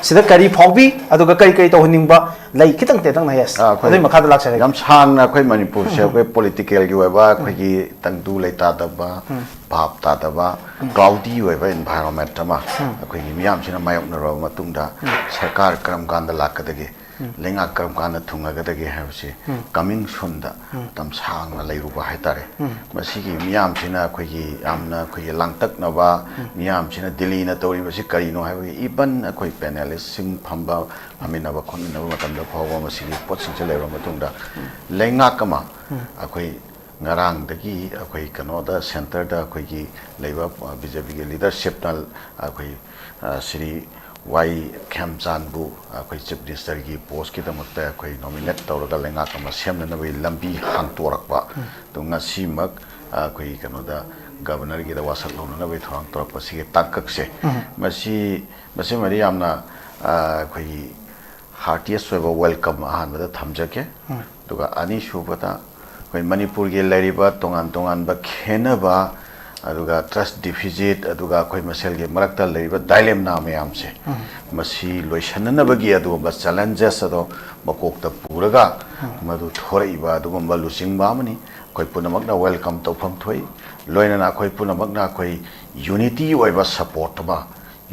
ꯁꯤꯗ ꯀꯔꯤ ꯐꯥꯎꯕꯤ, ꯑꯗꯨꯒ ꯀꯔꯤ ꯀꯔꯤ ꯇꯧꯍꯟꯅꯤꯡꯕ ꯂꯩ? ꯈꯤꯇꯪ ꯇꯦꯟꯇꯛꯅ, ꯌꯦꯁ, ꯑꯥ, ꯑꯩꯈꯣꯏ ꯑꯗꯨꯒꯤ ꯃꯈꯥꯗ ꯂꯥꯛꯆꯔꯒꯦ꯫ ꯌꯥꯝ ꯁꯥꯡꯅ ꯑꯩꯈꯣꯏ ꯃꯅꯤꯄꯨꯔꯁꯦ ꯑꯩꯈꯣꯏ ꯄꯣꯂꯤꯇꯤꯀꯦꯜꯒꯤ ꯑꯣꯏꯕ ꯑꯩꯈꯣꯏꯒꯤ ꯇꯪꯗꯨ ꯂꯩꯇꯥꯗꯕ, ꯚꯥꯞ ꯇꯥꯗꯕ, ꯀ꯭ꯂꯥꯎꯗꯤ ꯑꯣꯏꯕ ꯏꯟꯚꯥꯏꯔꯣꯟꯃꯦꯟ ꯑꯃ ꯑꯩꯈꯣꯏꯒꯤ ꯃꯤꯌꯥꯝꯁꯤꯅ ꯃꯥꯌꯣꯛꯅꯔꯕ ꯃꯇꯨꯡꯗ ꯁꯔꯀꯥꯔ ꯀꯔꯝ ꯀꯥꯟꯗ ꯂꯥꯛꯀꯗꯒꯦ, ꯂꯩꯉꯥꯛ ꯀꯔꯝ ꯀꯥꯟꯗ ꯊꯨꯡꯉꯒꯗꯒꯦ ꯍꯥꯏꯕꯁꯤ ꯀꯃꯤꯡ ꯁꯨꯟꯗ ꯃꯇꯝ ꯁꯥꯡꯅ ꯂꯩꯔꯨꯕ ꯍꯥꯏꯇꯥꯔꯦ꯫ ꯃꯁꯤꯒꯤ ꯃꯤꯌꯥꯝꯁꯤꯅ ꯑꯩꯈꯣꯏꯒꯤ ꯌꯥꯝꯅ ꯑꯩꯈꯣꯏꯒꯤ ꯂꯥꯡꯇꯛꯅꯕ, ꯃꯤꯌꯥꯝꯁꯤꯅ ꯗꯤꯜꯂꯤꯅ ꯇꯧꯔꯤꯕꯁꯤ ꯀꯔꯤꯅꯣ ꯍꯥꯏꯕꯒꯤ, ꯏꯚꯟ ꯑꯩꯈꯣꯏ ꯄꯦꯅꯦꯂꯤꯁꯁꯤꯡ ꯐꯝꯕ, ꯐꯝꯃꯤꯟꯅꯕ ꯈꯣꯠꯃꯤꯟꯅꯕ ꯃꯇꯝꯗ ꯐꯥꯎꯕ ꯃꯁꯤꯒꯤ ꯄꯣꯠꯁꯤꯡꯁꯦ ꯂꯩꯔꯕ ꯃꯇꯨꯡꯗ ꯂꯩꯉꯥꯛ ꯑꯃ ꯑꯩꯈꯣꯏ ꯉꯔꯥꯡꯗꯒꯤ ꯑꯩꯈꯣꯏ ꯀꯩꯅꯣꯗ, ꯁꯦꯟꯇꯔꯗ ꯑꯩꯈꯣꯏꯒꯤ ꯂꯩꯕ ꯕꯤ ꯖꯦ ꯄꯤꯒꯤ ꯂꯤꯗꯔꯁꯤꯞꯅ ꯑꯩꯈꯣꯏ, ꯑ, ꯁ꯭ꯔꯤ ꯋꯥꯏ ꯈꯦꯝꯆꯥꯟꯕꯨ ꯑꯩꯈꯣꯏ ꯆꯤꯐ ꯃꯤꯅꯤꯁꯇꯔꯒꯤ ꯄꯣꯁꯀꯤꯗꯃꯛꯇ ꯑꯩꯈꯣꯏ ꯅꯣꯃꯤꯅꯦꯠ ꯇꯧꯔꯒ ꯂꯩꯉꯥꯛ ꯑꯃ ꯁꯦꯝꯅꯅꯕꯒꯤ ꯂꯝꯕꯤ ꯍꯥꯡꯇꯣꯔꯛꯄ꯫ ꯑꯗꯣ ꯉꯁꯤꯃꯛ ꯑꯩꯈꯣꯏ ꯀꯩꯅꯣꯗ ꯒꯕꯔꯅꯔꯒꯤꯗ ꯋꯥꯁꯛ ꯂꯧꯅꯅꯕꯒꯤ ꯊꯧꯔꯥꯡ ꯇꯧꯔꯛꯄꯁꯤꯒꯤ ꯇꯥꯡꯀꯛꯁꯦ, ꯃꯁꯤ, ꯃꯁꯤꯃꯗꯤ ꯌꯥꯝꯅ, ꯑ, ꯑꯩꯈꯣꯏꯒꯤ ꯍꯥꯔꯇꯤꯌꯦꯁ ꯑꯣꯏꯕ ꯋꯦꯜꯀꯝ ꯑꯍꯥꯟꯕꯗ ꯊꯝꯖꯒꯦ꯫ ꯑꯗꯨꯒ ꯑꯅꯤꯁꯨꯕꯗ, ꯑꯩꯈꯣꯏ ꯃꯅꯤꯄꯨꯔꯒꯤ ꯂꯩꯔꯤꯕ ꯇꯣꯉꯥꯟ ꯇꯣꯉꯥꯟꯕ ꯈꯦꯟꯅꯕ, ꯑꯗꯨꯒ ꯇ꯭ꯔꯁ ꯗꯤꯐꯤꯁꯤꯠ, ꯑꯗꯨꯒ ꯑꯩꯈꯣꯏ ꯃꯁꯦꯜꯒꯤ ꯃꯔꯛꯇ ꯂꯩꯔꯤꯕ ꯗꯥꯏꯂꯦꯝꯅꯥ ꯃꯌꯥꯝꯁꯦ, ꯃꯁꯤ ꯂꯣꯏꯁꯤꯟꯅꯅꯕꯒꯤ ꯑꯗꯨꯒꯨꯝꯕ ꯆꯦꯂꯦꯟꯖꯦꯁ ꯑꯗꯣ ꯃꯀꯣꯛꯇ ꯄꯨꯔꯒ ꯃꯗꯨ ꯊꯣꯔꯛꯏꯕ ꯑꯗꯨꯒꯨꯝꯕ ꯂꯨꯆꯤꯡꯕ ꯑꯃꯅꯤ꯫ ꯑꯩꯈꯣꯏ ꯄꯨꯝꯅꯃꯛꯅ ꯋꯦꯜꯀꯝ ꯇꯧꯐꯝ ꯊꯣꯛꯏ꯫ ꯂꯣꯏꯅꯅ ꯑꯩꯈꯣꯏ ꯄꯨꯝꯅꯃꯛꯅ ꯑꯩꯈꯣꯏ ꯌꯨꯅꯤꯇꯤ ꯑꯣꯏꯕ ꯁꯄꯣꯔꯠ ꯑꯃ,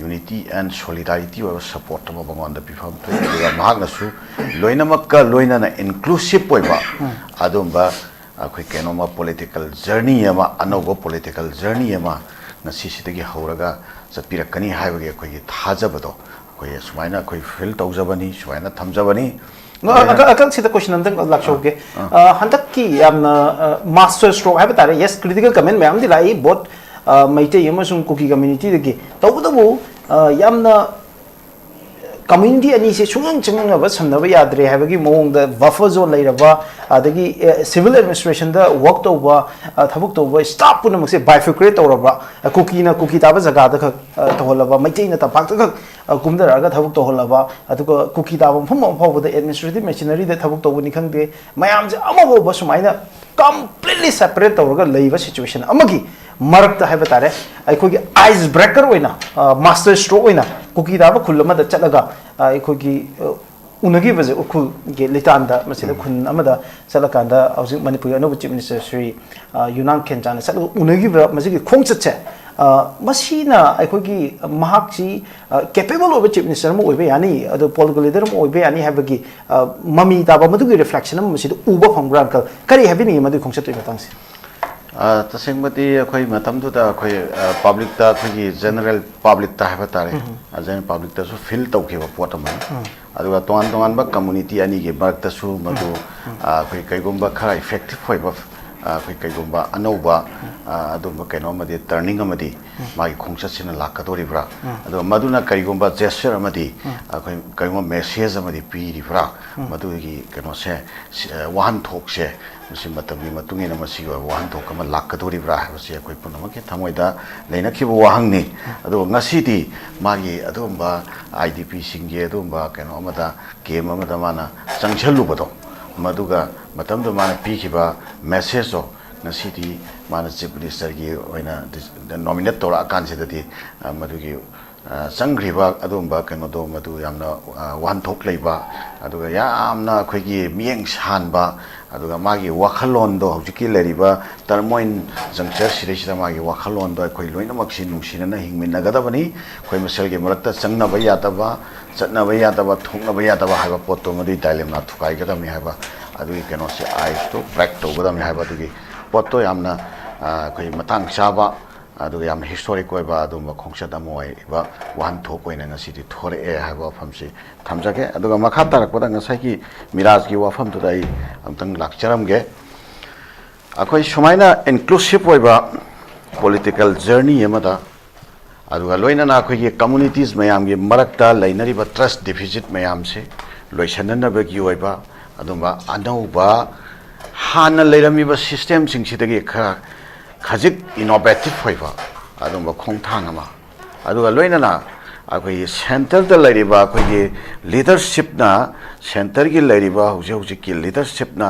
ꯌꯨꯅꯤꯇꯤ ꯑꯦꯟ ꯁꯣꯂꯤꯗꯥꯔꯤꯇꯤ ꯑꯣꯏꯕ ꯁꯄꯣꯔꯠ ꯑꯃ ꯃꯉꯣꯟꯗ ꯄꯤꯐꯝ ꯊꯣꯛꯏ꯫ ꯑꯗꯨꯒ ꯃꯍꯥꯛꯅꯁꯨ ꯂꯣꯏꯅꯃꯛꯀ ꯂꯣꯏꯅꯅ ꯏꯟꯀ꯭ꯂꯨꯁꯤꯞ ꯑꯣꯏꯕ ꯑꯗꯨꯝꯕ ꯑꯩꯈꯣꯏ ꯀꯩꯅꯣꯝꯃ ꯄꯣꯂꯤꯇꯤꯀꯦꯜ ꯖꯔꯅꯤ ꯑꯃ, ꯑꯅꯧꯕ ꯄꯣꯂꯤꯇꯤꯀꯦꯜ ꯖꯔꯅꯤ ꯑꯃ ꯉꯁꯤꯁꯤꯗꯒꯤ ꯍꯧꯔꯒ ꯆꯠꯄꯤꯔꯛꯀꯅꯤ ꯍꯥꯏꯕꯒꯤ ꯑꯩꯈꯣꯏꯒꯤ ꯊꯥꯖꯕꯗꯣ ꯑꯩꯈꯣꯏ ꯁꯨꯃꯥꯏꯅ ꯑꯩꯈꯣꯏ ꯐꯤꯜ ꯇꯧꯖꯕꯅꯤ, ꯁꯨꯃꯥꯏꯅ ꯊꯝꯖꯕꯅꯤ꯫ ꯑ, ꯑ, ꯑꯀꯛ-, ꯑꯀꯛꯁꯤꯗ ꯀꯣꯏꯁꯟ ꯑꯝꯇꯪ ꯂꯥꯛꯆꯍꯧꯒꯦ꯫ ꯑ, ꯍꯟꯗꯛꯀꯤ ꯌꯥꯝꯅ, ꯑ, ꯃꯥꯁꯇꯔ ꯁ꯭ꯇ꯭ꯔꯣꯛ ꯍꯥꯏꯕ ꯇꯥꯔꯦ, ꯌꯦꯁ, ꯀ꯭ꯔꯤꯇꯤꯀꯦꯜ ꯀꯃꯦꯟ ꯃꯌꯥꯝꯗꯤ ꯂꯥꯛꯏ, ꯕꯣꯠ, ꯑ, ꯃꯩꯇꯩ ꯑꯃꯁꯨꯡ ꯀꯨꯀꯤ ꯀꯝꯃ꯭ꯌꯨꯅꯤꯇꯤꯗꯒꯤ꯫ ꯇꯧꯕꯇꯕꯨ, ꯑ, ꯌꯥꯝꯅ ꯀꯝꯃ꯭ꯌꯨꯅꯤꯇꯤ ꯑꯅꯤꯁꯦ ꯁꯨꯡꯆꯪ ꯆꯪꯅꯕ, ꯁꯝꯅꯕ ꯌꯥꯗ꯭ꯔꯦ ꯍꯥꯏꯕꯒꯤ ꯃꯑꯣꯡꯗ ꯕꯐꯔ ꯖꯣꯟ ꯂꯩꯔꯕ, ꯑꯗꯒꯤ ꯁꯤꯚꯤꯜ ꯑꯦꯗꯃꯤꯅꯤꯁꯇ꯭ꯔꯦꯁꯟꯗ ꯋꯥꯔꯛ ꯇꯧꯕ, ꯊꯕꯛ ꯇꯧꯕ ꯁ꯭ꯇꯥꯐ ꯄꯨꯝꯅꯃꯛꯁꯦ ꯕꯥꯏꯐꯔꯀ꯭ꯔꯦꯠ ꯇꯧꯔꯕ, ꯀꯨꯀꯤꯅ ꯀꯨꯀꯤ ꯇꯥꯕ ꯖꯒꯥꯗ ꯈꯛ ꯇꯧꯍꯜꯂꯕ, ꯃꯩꯇꯩꯅ ꯇꯝꯄꯥꯛꯇ ꯈꯛ ꯀꯨꯝꯊꯔꯛꯑꯒ ꯊꯕꯛ ꯇꯧꯍꯜꯂꯕ, ꯑꯗꯨꯒ ꯀꯨꯀꯤ ꯇꯥꯕ ꯃꯐꯝ ꯑꯃ ꯐꯥꯎꯕꯗ ꯑꯦꯗꯃꯤꯅꯤꯁꯇ꯭ꯔꯦꯇꯤꯚ ꯃꯦꯆꯤꯅꯔꯤꯗ ꯊꯕꯛ ꯇꯧꯕꯅꯤ ꯈꯪꯗꯦ, ꯃꯌꯥꯝꯁꯦ ꯑꯃ ꯐꯥꯎꯕ ꯁꯨꯃꯥꯏꯅ ꯀꯝꯄ꯭ꯂꯤꯠꯂꯤ ꯁꯦꯄꯔꯦꯠ ꯇꯧꯔꯒ ꯂꯩꯕ ꯁꯤꯆꯨꯋꯦꯁꯟ ꯑꯃꯒꯤ ꯃꯔꯛꯇ ꯍꯥꯏꯕ ꯇꯥꯔꯦ, ꯑꯩꯈꯣꯏꯒꯤ ꯑꯥꯏꯁ ꯕ꯭ꯔꯦꯀꯔ ꯑꯣꯏꯅ, ꯃꯥꯁꯇꯔ ꯁ꯭ꯇ꯭ꯔꯣꯛ ꯑꯣꯏꯅ ꯀꯨꯀꯤ ꯇꯥꯕ ꯈꯨꯜ ꯑꯃꯗ ꯆꯠꯂꯒ ꯑꯩꯈꯣꯏꯒꯤ ꯎꯅꯈꯤꯕꯁꯦ, ꯎꯈ꯭ꯔꯨꯜꯒꯤ ꯂꯤꯇꯥꯟꯗ, ꯃꯁꯤꯗ ꯈꯨꯟ ꯑꯃꯗ ꯆꯠꯂꯀꯥꯟꯗ ꯍꯧꯖꯤꯛ ꯃꯅꯤꯄꯨꯔꯒꯤ ꯑꯅꯧꯕ ꯆꯤꯐ ꯃꯤꯅꯤꯁꯇꯔ ꯁ꯭ꯔꯤ ꯌꯨꯅꯥꯡ ꯈꯦꯟꯆꯥꯅ ꯆꯠꯂꯒ ꯎꯅꯈꯤꯕ ꯃꯁꯤꯒꯤ ꯈꯣꯡꯆꯠꯁꯦ, ꯃꯁꯤꯅ ꯑꯩꯈꯣꯏꯒꯤ ꯃꯍꯥꯛꯁꯤ ꯀꯦꯄꯦꯕꯜ ꯑꯣꯏꯕ ꯆꯤꯐ ꯃꯤꯅꯤꯁꯇꯔ ꯑꯃ ꯑꯣꯏꯕ ꯌꯥꯅꯤ, ꯑꯗꯣ ꯄꯣꯂꯤꯇꯤꯀꯦꯜ ꯂꯤꯗꯔ ꯑꯃ ꯑꯣꯏꯕ ꯌꯥꯅꯤ ꯍꯥꯏꯕꯒꯤ ꯃꯃꯤ ꯇꯥꯕ ꯃꯗꯨꯒꯤ ꯔꯤꯐ꯭ꯂꯦꯛꯁꯟ ꯑꯃ ꯃꯁꯤꯗ ꯎꯕ ꯐꯪꯕ꯭ꯔꯥ, ꯑꯪꯀꯜ? ꯀꯔꯤ ꯍꯥꯏꯕꯤꯅꯤꯡꯉꯤ ꯃꯗꯨꯒꯤ ꯈꯣꯡꯆꯠꯇꯨꯒꯤ ꯃꯇꯥꯡꯁꯦ? ꯇꯁꯦꯡꯕꯗꯤ ꯑꯩꯈꯣꯏ ꯃꯇꯝꯗꯨꯗ ꯑꯩꯈꯣꯏ ꯄꯕ꯭ꯂꯤꯛꯇ, ꯑꯩꯈꯣꯏꯒꯤ ꯖꯦꯅꯔꯦꯜ ꯄꯕ꯭ꯂꯤꯛꯇ ꯍꯥꯏꯕ ꯇꯥꯔꯦ, ꯖꯦꯅꯔꯦꯜ ꯄꯕ꯭ꯂꯤꯛꯇꯁꯨ ꯐꯤꯜ ꯇꯧꯈꯤꯕ ꯄꯣꯠ ꯑꯃꯅꯤ꯫ ꯑꯗꯨꯒ ꯇꯣꯉꯥꯟ ꯇꯣꯉꯥꯟꯕ ꯀꯝꯃꯨꯅꯤꯇꯤ ꯑꯅꯤꯒꯤ ꯃꯔꯛꯇꯁꯨ ꯃꯗꯨ ꯑꯩꯈꯣꯏ ꯀꯩꯒꯨꯝꯕ ꯈꯔ ꯏꯐꯦꯛꯇꯤꯚ ꯑꯣꯏꯕ, ꯑꯩꯈꯣꯏ ꯀꯩꯒꯨꯝꯕ ꯑꯅꯧꯕ ꯑꯗꯨꯝꯕ ꯀꯩꯅꯣ ꯑꯃꯗꯤ, ꯇꯔꯅꯤꯡ ꯑꯃꯗꯤ ꯃꯥꯒꯤ ꯈꯣꯡꯆꯠꯁꯤꯅ ꯂꯥꯛꯀꯗꯧꯔꯤꯕ꯭ꯔꯥ, ꯑꯗꯨꯒ ꯃꯗꯨꯅ ꯀꯔꯤꯒꯨꯝꯕ ꯖꯦꯁꯆꯔ ꯑꯃꯗꯤ ꯑꯩꯈꯣꯏ ꯀꯔꯤꯒꯨꯝꯕ ꯃꯦꯁꯦꯖ ꯑꯃꯗꯤ ꯄꯤꯔꯤꯕ꯭ꯔꯥ, ꯃꯗꯨꯒꯤ ꯀꯩꯅꯣꯁꯦ, ꯋꯥꯍꯟꯊꯣꯛꯁꯦ, ꯃꯁꯤ ꯃꯇꯝꯒꯤ ꯃꯇꯨꯡ ꯏꯟꯅ ꯃꯁꯤꯒꯤ ꯑꯣꯏꯕ ꯋꯥꯍꯟꯊꯣꯛ ꯑꯃ ꯂꯥꯛꯀꯗꯧꯔꯤꯕ꯭ꯔꯥ ꯍꯥꯏꯕꯁꯤ ꯑꯩꯈꯣꯏ ꯄꯨꯝꯅꯃꯛꯀꯤ ꯊꯃꯣꯏꯗ ꯂꯩꯅꯈꯤꯕ ꯋꯥꯍꯪꯅꯤ꯫ ꯑꯗꯨꯕꯨ ꯉꯁꯤꯗꯤ ꯃꯥꯒꯤ ꯑꯗꯨꯒꯨꯝꯕ ꯑꯥꯏ ꯗꯤ ꯄꯤꯁꯤꯡꯒꯤ ꯑꯗꯨꯒꯨꯝꯕ ꯀꯩꯅꯣ ꯑꯃꯗ, ꯀꯦꯝ ꯑꯃꯗ ꯃꯥꯅ ꯆꯪꯁꯤꯜꯂꯨꯕꯗꯣ, ꯃꯗꯨꯒ ꯃꯇꯝꯗꯨꯗ ꯃꯥꯅ ꯄꯤꯈꯤꯕ ꯃꯦꯁꯦꯖꯇꯣ ꯉꯁꯤꯗꯤ ꯃꯥꯅ ꯆꯤꯐ ꯃꯤꯅꯤꯁꯇꯔꯒꯤ ꯑꯣꯏꯅ ꯅꯣꯃꯤꯅꯦꯠ ꯇꯧꯔꯛꯑꯀꯥꯟꯁꯤꯗꯗꯤ, ꯃꯗꯨꯒꯤ ꯆꯪꯈ꯭ꯔꯤꯕ ꯑꯗꯨꯒꯨꯝꯕ ꯀꯩꯅꯣꯗꯣ, ꯃꯗꯨ ꯌꯥꯝꯅ ꯋꯥꯍꯟꯊꯣꯛ ꯂꯩꯕ, ꯑꯗꯨꯒ ꯌꯥꯝꯅ ꯑꯩꯈꯣꯏꯒꯤ ꯃꯤꯠꯌꯦꯡ ꯁꯥꯟꯕ, ꯑꯗꯨꯒ ꯃꯥꯒꯤ ꯋꯥꯈꯜꯂꯣꯟꯗꯣ, ꯍꯧꯖꯤꯛꯀꯤ ꯂꯩꯔꯤꯕ ꯇꯔꯃꯣꯏꯟ ꯖꯪꯆꯔ ꯁꯤꯗꯩꯁꯤꯗ ꯃꯥꯒꯤ ꯋꯥꯈꯜꯂꯣꯟꯗꯣ ꯑꯩꯈꯣꯏ ꯂꯣꯏꯅꯃꯛꯁꯤ ꯅꯨꯡꯁꯤꯅꯅ ꯍꯤꯡꯃꯤꯟꯅꯒꯗꯕꯅꯤ꯫ ꯑꯩꯈꯣꯏ ꯃꯁꯦꯜꯒꯤ ꯃꯔꯛꯇ ꯆꯪꯅꯕ ꯌꯥꯗꯕ, ꯆꯠꯅꯕ ꯌꯥꯗꯕ, ꯊꯣꯛꯅꯕ ꯌꯥꯗꯕ ꯍꯥꯏꯕ ꯄꯣꯠꯇꯣ, ꯃꯗꯨꯒꯤ ꯗꯥꯏꯂꯦꯃꯥ ꯊꯨꯒꯥꯏꯒꯗꯕꯅꯤ ꯍꯥꯏꯕ, ꯑꯗꯨꯒꯤ ꯀꯩꯅꯣꯁꯦ, ꯑꯥꯏꯁꯇꯣ ꯕ꯭ꯔꯦꯛ ꯇꯧꯒꯗꯕꯅꯤ ꯍꯥꯏꯕ, ꯑꯗꯨꯒꯤ ꯄꯣꯠꯇꯣ ꯌꯥꯝꯅ ꯑꯩꯈꯣꯏ ꯃꯇꯥꯡ ꯆꯥꯕ, ꯑꯗꯨꯒ ꯌꯥꯝꯅ ꯍꯤꯁꯇꯣꯔꯤꯛ ꯑꯣꯏꯕ ꯑꯗꯨꯒꯨꯝꯕ ꯈꯣꯡꯆꯠ ꯑꯃ ꯑꯣꯏꯕ ꯋꯥꯍꯟꯊꯣꯛ ꯑꯣꯏꯅ ꯉꯁꯤꯗꯤ ꯊꯣꯔꯛꯑꯦ ꯍꯥꯏꯕ ꯋꯥꯐꯝꯁꯤ ꯊꯝꯖꯒꯦ꯫ ꯑꯗꯨꯒ ꯃꯈꯥ ꯇꯥꯔꯛꯄꯗ ꯉꯁꯥꯏꯒꯤ ꯃꯤꯔꯥꯖꯀꯤ ꯋꯥꯐꯝꯗꯨꯗ ꯑꯩ ꯑꯝꯇꯪ ꯂꯥꯛꯆꯔꯝꯒꯦ꯫ ꯑꯩꯈꯣꯏ ꯁꯨꯃꯥꯏꯅ ꯏꯟꯀ꯭ꯂꯨꯁꯤꯞ ꯑꯣꯏꯕ ꯄꯣꯂꯤꯇꯤꯀꯦꯜ ꯖꯔꯅꯤ ꯑꯃꯗ ꯑꯗꯨꯒ ꯂꯣꯏꯅꯅ ꯑꯩꯈꯣꯏꯒꯤ communities ꯃꯌꯥꯝꯒꯤ ꯃꯔꯛꯇ ꯂꯩꯅꯔꯤꯕ trust deficit ꯃꯌꯥꯝꯁꯦ ꯂꯣꯏꯁꯤꯟꯅꯅꯕꯒꯤ ꯑꯣꯏꯕ ꯑꯗꯨꯝꯕ ꯑꯅꯧꯕ, ꯍꯥꯟꯅ ꯂꯩꯔꯝꯃꯤꯕ systemꯁꯤꯡꯁꯤꯗꯒꯤ ꯈꯔ ꯈꯖꯤꯛ innovative ꯑꯣꯏꯕ ꯑꯗꯨꯝꯕ ꯈꯣꯡꯊꯥꯡ ꯑꯃ, ꯑꯗꯨꯒ ꯂꯣꯏꯅꯅ ꯑꯩꯈꯣꯏꯒꯤ centreꯗ ꯂꯩꯔꯤꯕ ꯑꯩꯈꯣꯏꯒꯤ leadershipꯅ, centreꯒꯤ ꯂꯩꯔꯤꯕ ꯍꯧꯖꯤꯛ ꯍꯧꯖꯤꯛꯀꯤ leadershipꯅ,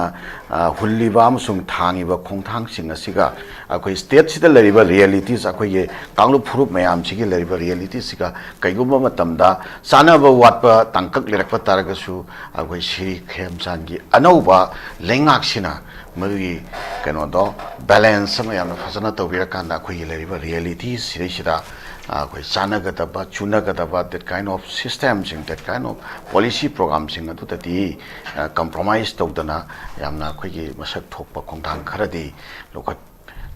ꯑ, ꯍꯨꯜꯂꯤꯕ ꯑꯃꯁꯨꯡ ꯊꯥꯡꯉꯤꯕ ꯈꯣꯡꯊꯥꯡꯁꯤꯡ ꯑꯁꯤꯒ ꯑꯩꯈꯣꯏ stateꯁꯤꯗ ꯂꯩꯔꯤꯕ realities, ꯑꯩꯈꯣꯏꯒꯤ ꯀꯥꯡꯂꯨꯞ ꯐꯨꯔꯨꯞ ꯃꯌꯥꯝꯁꯤꯒꯤ ꯂꯩꯔꯤꯕ realityꯁꯤꯒ ꯀꯩꯒꯨꯝꯕ ꯃꯇꯝꯗ ꯆꯥꯅꯕ ꯋꯥꯠꯄ ꯇꯥꯡꯀꯛ ꯂꯩꯔꯛꯄ ꯇꯥꯔꯒꯁꯨ, ꯑꯩꯈꯣꯏ ꯁ꯭ꯔꯤ ꯈꯦꯝꯆꯥꯟꯒꯤ ꯑꯅꯧꯕ ꯂꯩꯉꯥꯛꯁꯤꯅ ꯃꯗꯨꯒꯤ ꯀꯩꯅꯣꯗꯣ balance ꯑꯃ ꯌꯥꯝꯅ ꯐꯖꯅ ꯇꯧꯕꯤꯔꯀꯥꯟꯗ ꯑꯩꯈꯣꯏꯒꯤ ꯂꯩꯔꯤꯕ reality ꯁꯤꯗꯩꯁꯤꯗ, ꯑ, ꯑꯩꯈꯣꯏ ꯆꯥꯟꯅꯒꯗꯕ, ꯆꯨꯅꯒꯗꯕ that kind of systemꯁꯤꯡ, that kind of policy programꯁꯤꯡ ꯑꯗꯨꯗꯗꯤ, ꯑ, compromise ꯇꯧꯗꯅ ꯌꯥꯝꯅ ꯑꯩꯈꯣꯏꯒꯤ ꯃꯁꯛ ꯊꯣꯛꯄ ꯈꯣꯡꯊꯥꯡ ꯈꯔꯗꯤ ꯂꯧꯈꯠ-,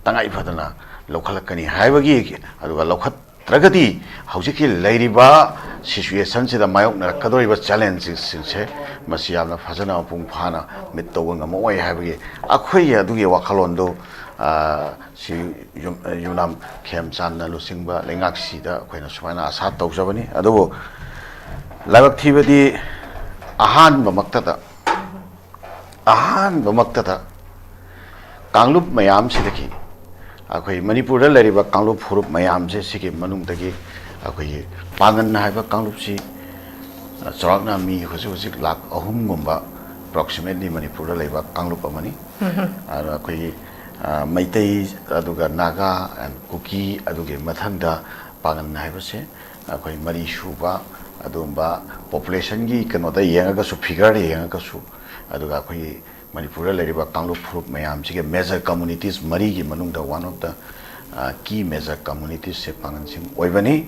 ꯇꯉꯥꯏ ꯐꯗꯅ ꯂꯧꯈꯠꯂꯛꯀꯅꯤ ꯍꯥꯏꯕꯒꯤ, ꯑꯗꯨꯒ ꯂꯧꯈꯠꯇ꯭ꯔꯒꯗꯤ ꯍꯧꯖꯤꯛꯀꯤ ꯂꯩꯔꯤꯕ situationꯁꯤꯗ ꯃꯥꯌꯣꯛꯅꯔꯛꯀꯗꯧꯔꯤꯕ challengesꯁꯤꯡꯁꯦ ꯃꯁꯤ ꯌꯥꯝꯅ ꯐꯖꯅ ꯃꯄꯨꯡ ꯐꯥꯅ meet ꯇꯧꯕ ꯉꯝꯃꯛꯑꯣꯏ ꯍꯥꯏꯕꯒꯤ ꯑꯩꯈꯣꯏꯒꯤ ꯑꯗꯨꯒꯤ ꯋꯥꯈꯜꯂꯣꯟꯗꯨ, ꯑ, ꯁꯤ ꯌꯨꯝ-, ꯌꯨꯝꯅꯥꯝ ꯈꯦꯝꯆꯥꯟꯅ ꯂꯨꯆꯤꯡꯕ ꯂꯩꯉꯥꯛꯁꯤꯗ ꯑꯩꯈꯣꯏꯅ ꯁꯨꯃꯥꯏꯅ ꯑꯥꯁꯥ ꯇꯧꯖꯕꯅꯤ꯫ ꯑꯗꯨꯕꯨ ꯂꯥꯏꯕꯛ ꯊꯤꯕꯗꯤ ꯑꯍꯥꯟꯕꯃꯛꯇꯗ, ꯑꯍꯥꯟꯕꯃꯛꯇꯗ ꯀꯥꯡꯂꯨꯞ ꯃꯌꯥꯝꯁꯤꯗꯒꯤ, ꯑꯩꯈꯣꯏ ꯃꯅꯤꯄꯨꯔꯗ ꯂꯩꯔꯤꯕ ꯀꯥꯡꯂꯨꯞ ꯐꯨꯔꯨꯞ ꯃꯌꯥꯝꯁꯦ, ꯁꯤꯒꯤ ꯃꯅꯨꯡꯗꯒꯤ ꯑꯩꯈꯣꯏꯒꯤ ꯄꯥꯉꯟ ꯍꯥꯏꯕ ꯀꯥꯡꯂꯨꯞꯁꯤ, ꯑ, ꯆꯥꯎꯔꯥꯛꯅ ꯃꯤ ꯍꯧꯖꯤꯛ ꯍꯧꯖꯤꯛ ꯂꯥꯈ ꯑꯍꯨꯝꯒꯨꯝꯕ approximately ꯃꯅꯤꯄꯨꯔꯗ ꯂꯩꯕ ꯀꯥꯡꯂꯨꯞ ꯑꯃꯅꯤ꯫ ꯑꯗꯣ ꯑꯩꯈꯣꯏꯒꯤ, ꯑ, ꯃꯩꯇꯩ, ꯑꯗꯨꯒ ꯅꯥꯒꯥ and ꯀꯨꯀꯤ, ꯑꯗꯨꯒꯤ ꯃꯊꯪꯗ ꯄꯥꯉꯟ ꯍꯥꯏꯕꯁꯦ ꯑꯩꯈꯣꯏ ꯃꯔꯤ ꯁꯨꯕ ꯑꯗꯨꯒꯨꯝꯕ populationꯒꯤ ꯀꯩꯅꯣꯗ ꯌꯦꯡꯉꯒꯁꯨ, figureꯗ ꯌꯦꯡꯉꯒꯁꯨ, ꯑꯗꯨꯒ ꯑꯩꯈꯣꯏꯒꯤ ꯃꯅꯤꯄꯨꯔꯗ ꯂꯩꯔꯤꯕ ꯀꯥꯡꯂꯨꯞ ꯐꯨꯔꯨꯞ ꯃꯌꯥꯝꯁꯤꯒꯤ major communities ꯃꯔꯤꯒꯤ ꯃꯅꯨꯡꯗ one of the, ꯑ, key major communitiesꯁꯦ ꯄꯥꯉꯟꯁꯤꯡ ꯑꯣꯏꯕꯅꯤ꯫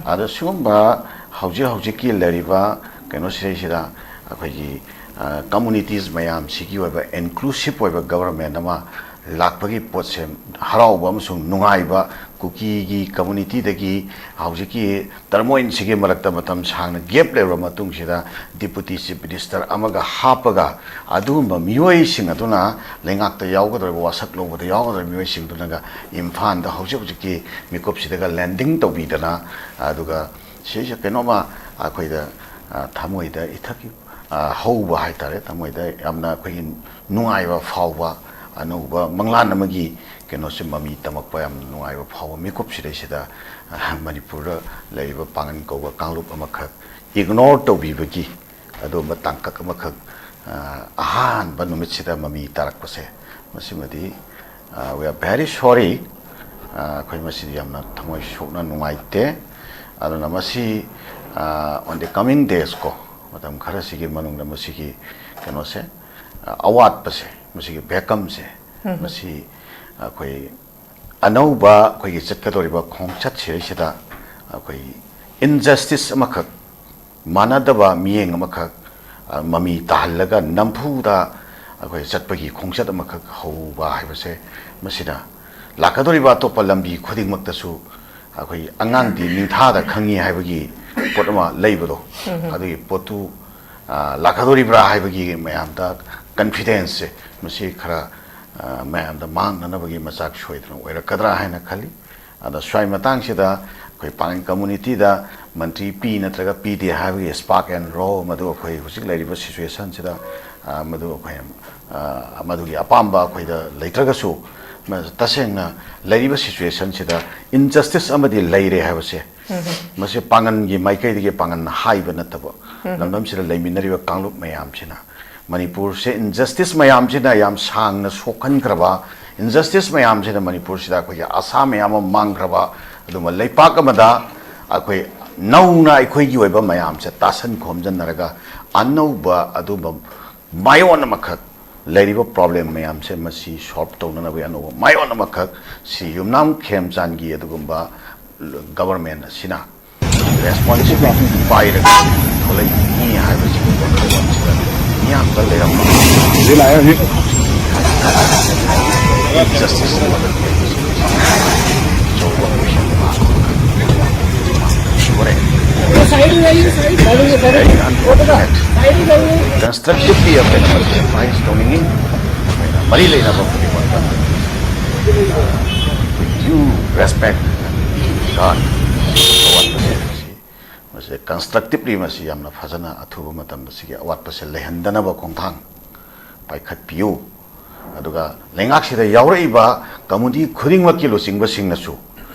ꯑꯗꯣ ꯁꯤꯒꯨꯝꯕ ꯍꯧꯖꯤꯛ ꯍꯧꯖꯤꯛꯀꯤ ꯂꯩꯔꯤꯕ ꯀꯩꯅꯣꯁꯤꯗꯩꯁꯤꯗ ꯑꯩꯈꯣꯏꯒꯤ, ꯑ, communities ꯃꯌꯥꯝꯁꯤꯒꯤ ꯑꯣꯏꯕ inclusive ꯑꯣꯏꯕ government ꯑꯃ ꯂꯥꯛꯄꯒꯤ ꯄꯣꯠꯁꯦ ꯍꯔꯥꯎꯕ ꯑꯃꯁꯨꯡ ꯅꯨꯡꯉꯥꯏꯕ, ꯀꯨꯀꯤꯒꯤ ꯀꯝꯃꯨꯅꯤꯇꯤꯗꯒꯤ ꯍꯧꯖꯤꯛꯀꯤ ꯇꯔꯃꯣꯏꯟꯁꯤꯒꯤ ꯃꯔꯛꯇ ꯃꯇꯝ ꯁꯥꯡꯅ ꯒꯦꯞ ꯂꯩꯔꯕ ꯃꯇꯨꯡꯁꯤꯗ ꯗꯤꯄꯨꯇꯤ ꯆꯤꯐ ꯃꯤꯅꯤꯁꯇꯔ ꯑꯃꯒ ꯍꯥꯞꯄꯒ ꯑꯗꯨꯒꯨꯝꯕ ꯃꯤꯑꯣꯏꯁꯤꯡ ꯑꯗꯨꯅ ꯂꯩꯉꯥꯛꯇ ꯌꯥꯎꯒꯗꯧꯔꯤꯕ, ꯋꯥꯁꯛ ꯂꯧꯕꯗ ꯌꯥꯎꯒꯗꯧꯔꯤꯕ ꯃꯤꯑꯣꯏꯁꯤꯡꯗꯨꯅꯒ ꯏꯝꯐꯥꯜꯗ ꯍꯧꯖꯤꯛ ꯍꯧꯖꯤꯛꯀꯤ ꯃꯤꯀꯨꯞꯁꯤꯗꯒ ꯂꯦꯟꯗꯤꯡ ꯇꯧꯕꯤꯗꯅ, ꯑꯗꯨꯒ ꯁꯤꯁꯦ ꯀꯩꯅꯣꯝꯃ ꯑꯩꯈꯣꯏꯗ, ꯑ, ꯊꯃꯣꯏꯗ ꯏꯊꯛꯀꯤ, ꯑ, ꯍꯧꯕ ꯍꯥꯏꯇꯥꯔꯦ, ꯊꯃꯣꯏꯗ ꯌꯥꯝꯅ ꯑꯩꯈꯣꯏꯒꯤ ꯅꯨꯡꯉꯥꯏꯕ ꯐꯥꯎꯕ, ꯑꯅꯧꯕ ꯃꯪꯂꯥꯟ ꯑꯃꯒꯤ ꯀꯩꯅꯣꯁꯦ ꯃꯃꯤ ꯇꯝꯃꯛꯄ ꯌꯥꯝ ꯅꯨꯡꯉꯥꯏꯕ ꯐꯥꯎꯕ ꯃꯤꯀꯨꯞꯁꯤꯗꯩꯁꯤꯗ, ꯑ, ꯃꯅꯤꯄꯨꯔꯗ ꯂꯩꯔꯤꯕ ꯄꯥꯡꯒꯟ ꯀꯧꯕ ꯀꯥꯡꯂꯨꯞ ꯑꯃꯈꯛ ꯏꯒꯅꯣꯔ ꯇꯧꯕꯤꯕꯒꯤ ꯑꯗꯨꯒꯨꯝꯕ ꯇꯥꯡꯀꯛ ꯑꯃꯈꯛ, ꯑ, ꯑꯍꯥꯟꯕ ꯅꯨꯃꯤꯠꯁꯤꯗ ꯃꯃꯤ ꯇꯥꯔꯛꯄꯁꯦ, ꯃꯁꯤꯃꯗꯤ, ꯑ, we are very sorry꯫ ꯑ, ꯑꯩꯈꯣꯏ ꯃꯁꯤꯗꯤ ꯌꯥꯝꯅ ꯊꯃꯣꯏ ꯁꯣꯛꯅ ꯅꯨꯡꯉꯥꯏꯇꯦ꯫ ꯑꯗꯨꯅ ꯃꯁꯤ, ꯑ, on the coming days ꯀꯣ, ꯃꯇꯝ ꯈꯔꯁꯤꯒꯤ ꯃꯅꯨꯡꯗ ꯃꯁꯤꯒꯤ ꯀꯩꯅꯣꯁꯦ, ꯑ, ꯑꯋꯥꯠꯄꯁꯦ, ꯃꯁꯤꯒꯤ ꯚꯦꯀꯝꯁꯦ, ꯃꯁꯤ ꯑꯩꯈꯣꯏ ꯑꯅꯧꯕ ꯑꯩꯈꯣꯏꯒꯤ ꯆꯠꯀꯗꯧꯔꯤꯕ ꯈꯣꯡꯆꯠꯁꯤꯗꯩꯁꯤꯗ ꯑꯩꯈꯣꯏ ꯏꯟꯖꯁꯇꯤꯁ ꯑꯃꯈꯛ, ꯃꯥꯟꯅꯗꯕ ꯃꯤꯠꯌꯦꯡ ꯑꯃꯈꯛ, ꯑ, ꯃꯃꯤ ꯇꯥꯍꯜꯂꯒ ꯅꯝꯐꯨꯗ ꯑꯩꯈꯣꯏ ꯆꯠꯄꯒꯤ ꯈꯣꯡꯆꯠ ꯑꯃꯈꯛ ꯍꯧꯕ ꯍꯥꯏꯕꯁꯦ, ꯃꯁꯤꯅ ꯂꯥꯛꯀꯗꯧꯔꯤꯕ ꯑꯇꯣꯞꯄ ꯂꯝꯕꯤ ꯈꯨꯗꯤꯡꯃꯛꯇꯁꯨ ꯑꯩꯈꯣꯏ ꯑꯉꯥꯡꯗꯤ ꯅꯤꯡꯊꯥꯗ ꯈꯪꯉꯤ ꯍꯥꯏꯕꯒꯤ ꯄꯣꯠ ꯑꯃ ꯂꯩꯕꯗꯣ, ꯑꯗꯨꯒꯤ ꯄꯣꯠꯇꯨ, ꯑ, ꯂꯥꯛꯀꯗꯧꯔꯤꯕ꯭ꯔꯥ ꯍꯥꯏꯕꯒꯤ ꯃꯌꯥꯝꯗ ꯀꯟꯐꯤꯗꯦꯟꯁꯁꯦ, ꯃꯁꯤ ꯈꯔ, ꯑ, ꯃꯌꯥꯝꯗ ꯃꯥꯡꯅꯅꯕꯒꯤ ꯃꯆꯥꯛ ꯁꯣꯏꯗꯅ ꯑꯣꯏꯔꯛꯀꯗ꯭ꯔꯥ ꯍꯥꯏꯅ ꯈꯜꯂꯤ꯫ ꯑꯗ ꯁ꯭ꯋꯥꯏ ꯃꯇꯥꯡꯁꯤꯗ ꯑꯩꯈꯣꯏ ꯄꯥꯡꯒꯟ ꯀꯝꯃꯨꯅꯤꯇꯤꯗ ꯃꯟꯇ꯭ꯔꯤ ꯄꯤ ꯅꯠꯇ꯭ꯔꯒ ꯄꯤꯗꯦ ꯍꯥꯏꯕꯒꯤ ꯁ꯭ꯄꯥꯛ ꯑꯦꯟ ꯔꯣ ꯃꯗꯨ ꯑꯩꯈꯣꯏ ꯍꯧꯖꯤꯛ ꯂꯩꯔꯤꯕ ꯁꯤꯆꯨꯋꯦꯁꯟꯁꯤꯗ, ꯑ, ꯃꯗꯨ ꯑꯩꯈꯣꯏ, ꯑ, ꯃꯗꯨꯒꯤ ꯑꯄꯥꯝꯕ ꯑꯩꯈꯣꯏꯗ ꯂꯩꯇ꯭ꯔꯒꯁꯨ, ꯃ-, ꯇꯁꯦꯡꯅ ꯂꯩꯔꯤꯕ ꯁꯤꯆꯨꯋꯦꯁꯟꯁꯤꯗ ꯏꯟꯖꯁꯇꯤꯁ ꯑꯃꯗꯤ ꯂꯩꯔꯦ ꯍꯥꯏꯕꯁꯦ, ꯃꯁꯤ ꯄꯥꯡꯒꯟꯒꯤ ꯃꯥꯏꯀꯩꯗꯒꯤ ꯄꯥꯡꯒꯟꯅ ꯍꯥꯏꯕ ꯅꯠꯇꯕ, ꯂꯝꯗꯝꯁꯤꯗ ꯂꯩꯃꯤꯟꯅꯔꯤꯕ ꯀꯥꯡꯂꯨꯞ ꯃꯌꯥꯝꯁꯤꯅ, ꯃꯅꯤꯄꯨꯔꯁꯦ ꯏꯟꯖꯁꯇꯤꯁ ꯃꯌꯥꯝꯁꯤꯅ ꯌꯥꯝ ꯁꯥꯡꯅ ꯁꯣꯛꯍꯟꯈ꯭ꯔꯕ, ꯏꯟꯖꯁꯇꯤꯁ ꯃꯌꯥꯝꯁꯤꯅ ꯃꯅꯤꯄꯨꯔꯁꯤꯗ ꯑꯩꯈꯣꯏꯒꯤ ꯑꯁꯥ ꯃꯌꯥꯝ ꯑꯃ ꯃꯥꯡꯈ꯭ꯔꯕ, ꯑꯗꯨꯒꯨꯝꯕ ꯂꯩꯄꯥꯛ ꯑꯃꯗ ꯑꯩꯈꯣꯏ ꯅꯧꯅ ꯑꯩꯈꯣꯏꯒꯤ ꯑꯣꯏꯕ ꯃꯌꯥꯝꯁꯦ ꯇꯥꯁꯟ ꯈꯣꯝꯖꯤꯟꯅꯔꯒ ꯑꯅꯧꯕ ꯑꯗꯨꯝꯕ ꯃꯥꯏꯑꯣꯟ ꯑꯃꯈꯛ, ꯂꯩꯔꯤꯕ ꯄ꯭ꯔꯣꯕ꯭ꯂꯦꯝ ꯃꯌꯥꯝꯁꯦ ꯃꯁꯤ ꯁꯣꯜꯕ ꯇꯧꯅꯅꯕꯒꯤ ꯑꯅꯧꯕ ꯃꯥꯏꯑꯣꯟ ꯑꯃꯈꯛ ꯁꯤ ꯌꯨꯝꯅꯥꯝ ꯈꯦꯝꯆꯥꯟꯒꯤ ꯑꯗꯨꯒꯨꯝꯕ ꯒꯕꯔꯃꯦꯟ ꯑꯁꯤꯅ ꯔꯦꯁꯄꯣꯟꯁꯤꯕꯤꯂꯤꯇꯤ ꯄꯥꯏꯔꯒ ꯊꯣꯛꯂꯛꯏ ꯍꯥꯏꯕꯁꯤꯒꯤ ꯋꯥꯈꯜꯂꯣꯟꯁꯤꯗ ꯃꯤꯌꯥꯝꯗ ꯂꯩꯔꯝꯕ꯫ ꯍꯧꯖꯤꯛ ꯂꯥꯛꯑꯦ, ꯍꯧꯖꯤꯛ꯫ Justice ꯑꯆꯧꯕ ꯀꯣꯏꯁꯟ ꯑꯃ ꯁꯨꯔꯦ꯫ Constructively ꯑꯩꯈꯣꯏꯅ ꯃꯁꯤ advise ꯇꯧꯅꯤꯡꯉꯤ꯫ ꯑꯩꯈꯣꯏꯅ ꯃꯔꯤ ꯂꯩꯅꯕ ꯈꯨꯗꯤꯡꯃꯛꯇ due respect, regard, ꯑꯋꯥꯠꯄꯁꯦ ꯃꯁꯤ, ꯃꯁꯤ constructively ꯃꯁꯤ ꯌꯥꯝꯅ ꯐꯖꯅ ꯑꯊꯨꯕ ꯃꯇꯝꯗ ꯁꯤꯒꯤ ꯑꯋꯥꯠꯄꯁꯦ ꯂꯩꯍꯟꯗꯅꯕ ꯈꯣꯡꯊꯥꯡ ꯄꯥꯏꯈꯠꯄꯤꯌꯨ꯫ ꯑꯗꯨꯒ ꯂꯩꯉꯥꯛꯁꯤꯗ ꯌꯥꯎꯔꯛꯏꯕ community ꯈꯨꯗꯤꯡꯃꯛꯀꯤ ꯂꯨꯆꯤꯡꯕꯁꯤꯡꯅꯁꯨ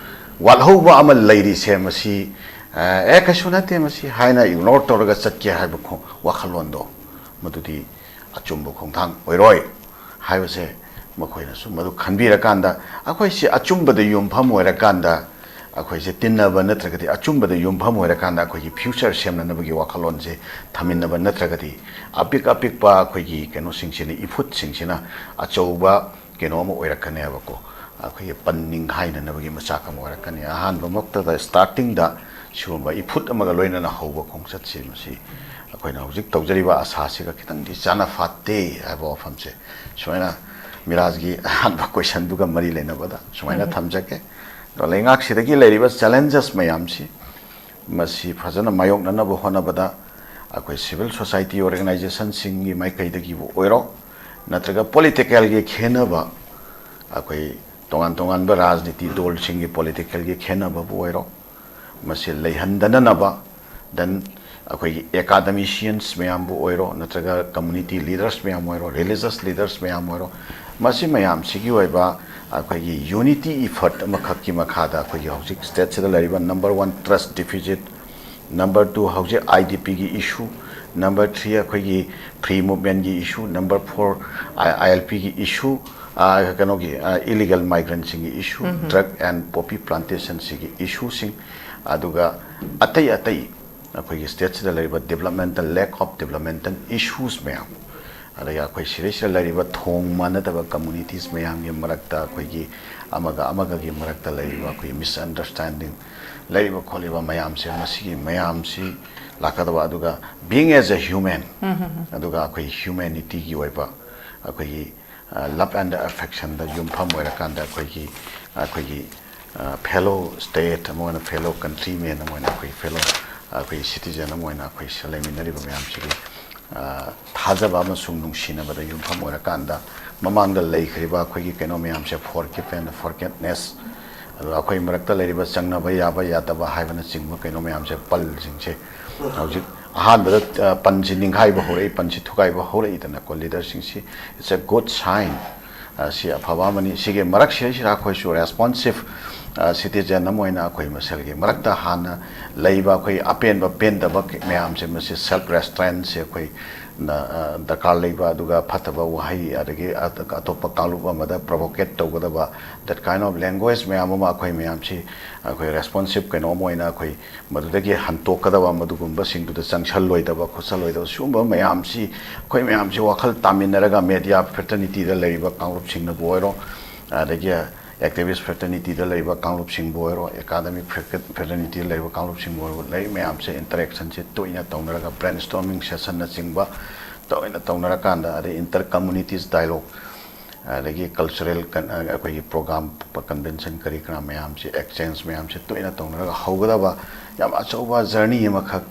ꯋꯥꯠꯍꯧꯕ ꯑꯃ ꯂꯩꯔꯤꯁꯦ ꯃꯁꯤ, ꯑꯦ, ꯀꯩꯁꯨ ꯅꯠꯇꯦ ꯃꯁꯤ ꯍꯥꯏꯅ ignore ꯇꯧꯔꯒ ꯆꯠꯀꯦ ꯍꯥꯏꯕ ꯈꯣ-, ꯋꯥꯈꯜꯂꯣꯟꯗꯣ ꯃꯗꯨꯗꯤ ꯑꯆꯨꯝꯕ ꯈꯣꯡꯊꯥꯡ ꯑꯣꯏꯔꯣꯏ ꯍꯥꯏꯕꯁꯦ ꯃꯈꯣꯏꯅꯁꯨ ꯃꯗꯨ ꯈꯟꯕꯤꯔꯀꯥꯟꯗ ꯑꯩꯈꯣꯏꯁꯤ ꯑꯆꯨꯝꯕꯗ ꯌꯨꯝꯐꯝ ꯑꯣꯏꯔꯀꯥꯟꯗ ꯑꯩꯈꯣꯏꯁꯦ ꯇꯤꯟꯅꯕ ꯅꯠꯇ꯭ꯔꯒꯗꯤ ꯑꯆꯨꯝꯕꯗ ꯌꯨꯝꯐꯝ ꯑꯣꯏꯔꯀꯥꯟꯗ ꯑꯩꯈꯣꯏꯒꯤ future ꯁꯦꯝꯅꯅꯕꯒꯤ ꯋꯥꯈꯜꯂꯣꯟꯁꯦ ꯊꯝꯃꯤꯟꯅꯕ ꯅꯠꯇ꯭ꯔꯒꯗꯤ ꯑꯄꯤꯛ ꯑꯄꯤꯛꯄ ꯑꯩꯈꯣꯏꯒꯤ ꯀꯩꯅꯣꯁꯤꯡꯁꯤꯅ, ꯏꯐꯨꯠꯁꯤꯡꯁꯤꯅ ꯑꯆꯧꯕ ꯀꯩꯅꯣ ꯑꯃ ꯑꯣꯏꯔꯛꯀꯅꯦꯕꯀꯣ꯫ ꯑꯩꯈꯣꯏꯒꯤ ꯄꯟ ꯅꯤꯡꯈꯥꯏꯅꯅꯕꯒꯤ ꯃꯆꯥꯛ ꯑꯃ ꯑꯣꯏꯔꯛꯀꯅꯤ꯫ ꯑꯍꯥꯟꯕꯃꯛꯇꯗ starting ꯗ ꯁꯤꯒꯨꯝꯕ ꯏꯐꯨꯠ ꯑꯃꯒ ꯂꯣꯏꯅꯅ ꯍꯧꯕ ꯈꯣꯡꯆꯠꯁꯤ ꯃꯁꯤ ꯑꯩꯈꯣꯏꯅ ꯍꯧꯖꯤꯛ ꯇꯧꯖꯔꯤꯕ ꯑꯁꯥꯁꯤꯒ ꯈꯤꯇꯪꯗꯤ ꯆꯥꯅ ꯐꯥꯠꯇꯦ ꯍꯥꯏꯕ ꯋꯥꯐꯝꯁꯦ ꯁꯨꯃꯥꯏꯅ ꯃꯤꯔꯥꯖꯒꯤ ꯑꯍꯥꯟꯕ question ꯗꯨꯒ ꯃꯔꯤ ꯂꯩꯅꯕꯗ ꯁꯨꯃꯥꯏꯅ ꯊꯝꯖꯒꯦ꯫ ꯑꯗꯣ ꯂꯩꯉꯥꯛꯁꯤꯗꯒꯤ ꯂꯩꯔꯤꯕ challenges ꯃꯌꯥꯝꯁꯤ ꯃꯁꯤ ꯐꯖꯅ ꯃꯥꯌꯣꯛꯅꯅꯕ ꯍꯣꯠꯅꯕꯗ ꯑꯩꯈꯣꯏ civil society organization ꯁꯤꯡꯒꯤ ꯃꯥꯏꯀꯩꯗꯒꯤꯕꯨ ꯑꯣꯏꯔꯣ, ꯅꯠꯇ꯭ꯔꯒ political ꯒꯤ ꯈꯦꯟꯅꯕ, ꯑꯩꯈꯣꯏ ꯇꯣꯉꯥꯟ ꯇꯣꯉꯥꯟꯕ ꯔꯥꯖꯅꯤꯇꯤ ꯗꯣꯜꯁꯤꯡꯒꯤ political ꯒꯤ ꯈꯦꯟꯅꯕꯕꯨ ꯑꯣꯏꯔꯣ, ꯃꯁꯤ ꯂꯩꯍꯟꯗꯅꯅꯕ, then ꯑꯩꯈꯣꯏꯒꯤ academicians ꯃꯌꯥꯝꯕꯨ ꯑꯣꯏꯔꯣ, ꯅꯠꯇ꯭ꯔꯒ community leaders ꯃꯌꯥꯝ ꯑꯣꯏꯔꯣ, religious leaders ꯃꯌꯥꯝ ꯑꯣꯏꯔꯣ, ꯃꯁꯤ ꯃꯌꯥꯝꯁꯤꯒꯤ ꯑꯣꯏꯕ ꯑꯩꯈꯣꯏꯒꯤ unity effort ꯑꯃꯈꯛꯀꯤ ꯃꯈꯥꯗ ꯑꯩꯈꯣꯏꯒꯤ ꯍꯧꯖꯤꯛ state ꯁꯤꯗ ꯂꯩꯔꯤꯕ number one trust deficit, number two ꯍꯧꯖꯤꯛ I D P ꯒꯤ issue, number three ꯑꯩꯈꯣꯏꯒꯤ free movement ꯀꯤ issue, number four I L P ꯒꯤ issue, ꯑ, ꯀꯩꯅꯣꯒꯤ, ꯑ, illegal migrant ꯁꯤꯡꯒꯤ issue, drug and poppy plantation ꯁꯤꯒꯤ issue ꯁꯤꯡ, ꯑꯗꯨꯒ ꯑꯇꯩ ꯑꯇꯩ ꯑꯩꯈꯣꯏꯒꯤ state ꯁꯤꯗ ꯂꯩꯔꯤꯕ developmental, lack of developmental issues ꯃꯌꯥꯝ, ꯑꯗꯒꯤ ꯑꯩꯈꯣꯏ ꯁꯤꯗꯩꯁꯤꯗ ꯂꯩꯔꯤꯕ ꯊꯣꯡ ꯃꯥꯟꯅꯗꯕ communities ꯃꯌꯥꯝꯒꯤ ꯃꯔꯛꯇ ꯑꯩꯈꯣꯏꯒꯤ ꯑꯃꯒ ꯑꯃꯒꯒꯤ ꯃꯔꯛꯇ ꯂꯩꯔꯤꯕ ꯑꯩꯈꯣꯏ misunderstanding ꯂꯩꯔꯤꯕ ꯈꯣꯠꯂꯤꯕ ꯃꯌꯥꯝꯁꯦ, ꯃꯁꯤꯒꯤ ꯃꯌꯥꯝꯁꯤ ꯂꯥꯛꯀꯗꯕ, ꯑꯗꯨꯒ being as a human, ꯑꯗꯨꯒ ꯑꯩꯈꯣꯏ humanity ꯒꯤ ꯑꯣꯏꯕ ꯑꯩꯈꯣꯏꯒꯤ ꯂꯞ ꯑꯦꯟ ꯑꯦꯐꯦꯛꯁꯟꯗ ꯌꯨꯝꯐꯝ ꯑꯣꯏꯔꯀꯥꯟꯗ ꯑꯩꯈꯣꯏꯒꯤ ꯑꯩꯈꯣꯏꯒꯤ ꯐꯦꯂꯣ ꯁ꯭ꯇꯦꯠ ꯑꯃ ꯑꯣꯏꯅ, ꯐꯦꯂꯣ ꯀꯟꯇ꯭ꯔꯤꯃꯦꯟ ꯑꯃ ꯑꯣꯏꯅ, ꯑꯩꯈꯣꯏ ꯐꯦꯂꯣ ꯑꯩꯈꯣꯏ ꯁꯤꯇꯤꯖꯟ ꯑꯃ ꯑꯣꯏꯅ ꯑꯩꯈꯣꯏ ꯁꯤꯗ ꯂꯩꯃꯤꯟꯅꯔꯤꯕ ꯃꯌꯥꯝꯁꯤꯒꯤ ꯊꯥꯖꯕ ꯑꯃꯁꯨꯡ ꯅꯨꯡꯁꯤꯅꯕꯗ ꯌꯨꯝꯐꯝ ꯑꯣꯏꯔꯀꯥꯟꯗ ꯃꯃꯥꯡꯗ ꯂꯩꯈ꯭ꯔꯤꯕ ꯑꯩꯈꯣꯏꯒꯤ ꯀꯩꯅꯣ ꯃꯌꯥꯝꯁꯦ, ꯐꯣꯔꯒꯤꯞ ꯑꯦꯟ ꯐꯣꯔꯒꯦꯠꯅꯦꯁ, ꯑꯗꯨꯒ ꯑꯩꯈꯣꯏ ꯃꯔꯛꯇ ꯂꯩꯔꯤꯕ ꯆꯪꯅꯕ ꯌꯥꯕ ꯌꯥꯗꯕ ꯍꯥꯏꯕꯅꯆꯤꯡꯕ ꯀꯩꯅꯣ ꯃꯌꯥꯝꯁꯦ, ꯄꯜꯁꯤꯡꯁꯦ ꯍꯧꯖꯤꯛ ꯑꯍꯥꯟꯕꯗ ꯄꯟꯁꯤ ꯅꯤꯡꯈꯥꯏꯕ ꯍꯧꯔꯛꯏ, ꯄꯟꯁꯤ ꯊꯨꯒꯥꯏꯕ ꯍꯧꯔꯛꯏꯗꯅꯀꯣ꯫ ꯂꯤꯗꯔꯁꯤꯡꯁꯤ, it's a good sign꯫ ꯁꯤ ꯑꯐꯕ ꯑꯃꯅꯤ꯫ ꯁꯤꯒꯤ ꯃꯔꯛꯁꯤꯗꯩꯁꯤꯗ ꯑꯩꯈꯣꯏꯁꯨ ꯔꯦꯁꯄꯣꯟꯁꯤꯞ ꯁꯤꯇꯤꯖꯟ ꯑꯃ ꯑꯣꯏꯅ ꯑꯩꯈꯣꯏ ꯃꯁꯦꯜꯒꯤ ꯃꯔꯛꯇ ꯍꯥꯟꯅ ꯂꯩꯕ ꯑꯩꯈꯣꯏ ꯑꯄꯦꯟꯕ ꯄꯦꯟꯗꯕ ꯃꯌꯥꯝꯁꯦ, ꯃꯁꯤ ꯁꯦꯜꯐ ꯔꯦꯁꯇ꯭ꯔꯦꯟꯁꯦ ꯑꯩꯈꯣꯏ ꯗꯔꯀꯥꯔ ꯂꯩꯕ, ꯑꯗꯨꯒ ꯐꯠꯇꯕ ꯋꯥꯍꯩ ꯑꯗꯒꯤ ꯑꯇꯣꯞꯄ ꯀꯥꯡꯂꯨꯞ ꯑꯃꯗ ꯄ꯭ꯔꯣꯚꯣꯀꯦꯠ ꯇꯧꯒꯗꯕ, that kind of language ꯃꯌꯥꯝ ꯑꯃ ꯑꯩꯈꯣꯏ ꯃꯌꯥꯝꯁꯤ ꯑꯩꯈꯣꯏ ꯔꯦꯁꯄꯣꯟꯁꯤꯞ ꯀꯩꯅꯣ ꯑꯃ ꯑꯣꯏꯅ ꯑꯩꯈꯣꯏ ꯃꯗꯨꯗꯒꯤ ꯍꯟꯇꯣꯛꯀꯗꯕ, ꯃꯗꯨꯒꯨꯝꯕꯁꯤꯡꯗꯨꯗ ꯆꯪꯁꯜꯂꯣꯏꯗꯕ ꯈꯣꯠꯆꯜꯂꯣꯏꯗꯕ, ꯁꯤꯒꯨꯝꯕ ꯃꯌꯥꯝꯁꯤ ꯑꯩꯈꯣꯏ ꯃꯌꯥꯝꯁꯤ ꯋꯥꯈꯜ ꯇꯥꯃꯤꯟꯅꯔꯒ, ꯃꯦꯗꯤꯌꯥ ꯐ꯭ꯔꯦꯇꯔꯅꯤꯇꯤꯗ ꯂꯩꯔꯤꯕ ꯀꯥꯡꯂꯨꯞꯁꯤꯡꯅꯕꯨ ꯑꯣꯏꯔꯣ, ꯑꯗꯒꯤ ꯑꯦꯛꯇꯤꯚꯤꯁ ꯐ꯭ꯔꯦꯇꯔꯅꯤꯇꯤꯗ ꯂꯩꯔꯤꯕ ꯀꯥꯡꯂꯨꯞꯁꯤꯡꯕꯨ ꯑꯣꯏꯔꯣ, ꯑꯦꯀꯥꯗꯃꯤꯛ ꯐ꯭ꯔꯦꯇꯔꯅꯤꯇꯤꯗ ꯂꯩꯔꯤꯕ ꯀꯥꯡꯂꯨꯞꯁꯤꯡꯕꯨ ꯑꯣꯏꯔꯣ, ꯂꯩꯔꯤꯕ ꯃꯌꯥꯝꯁꯦ ꯏꯟꯇꯔꯦꯛꯁꯟꯁꯦ ꯇꯣꯏꯅ ꯇꯧꯅꯔꯒ, ꯕ꯭ꯔꯦꯟ ꯁ꯭ꯇꯣꯔꯃꯤꯡ ꯁꯦꯁꯟꯅꯆꯤꯡꯕ ꯇꯣꯏꯅ ꯇꯧꯅꯔꯀꯥꯟꯗ, ꯑꯗꯩ ꯏꯟꯇꯔ ꯀꯝꯃꯨꯅꯤꯇꯤꯁ ꯗꯥꯏꯂꯣꯛ, ꯑꯗꯒꯤ ꯀꯜꯆꯔꯦꯜ ꯀꯟ-, ꯑꯩꯈꯣꯏꯒꯤ ꯄ꯭ꯔꯣꯒ꯭ꯔꯥꯝ, ꯀꯟꯚꯦꯟꯁꯟ ꯀꯔꯤ ꯀꯔꯥ ꯃꯌꯥꯝꯁꯤ, ꯑꯦꯛꯁꯆꯦꯟꯖ ꯃꯌꯥꯝꯁꯤ ꯇꯣꯏꯅ ꯇꯧꯅꯔꯒ ꯍꯧꯒꯗꯕ ꯌꯥꯝ ꯑꯆꯧꯕ ꯖꯔꯅꯤ ꯑꯃꯈꯛ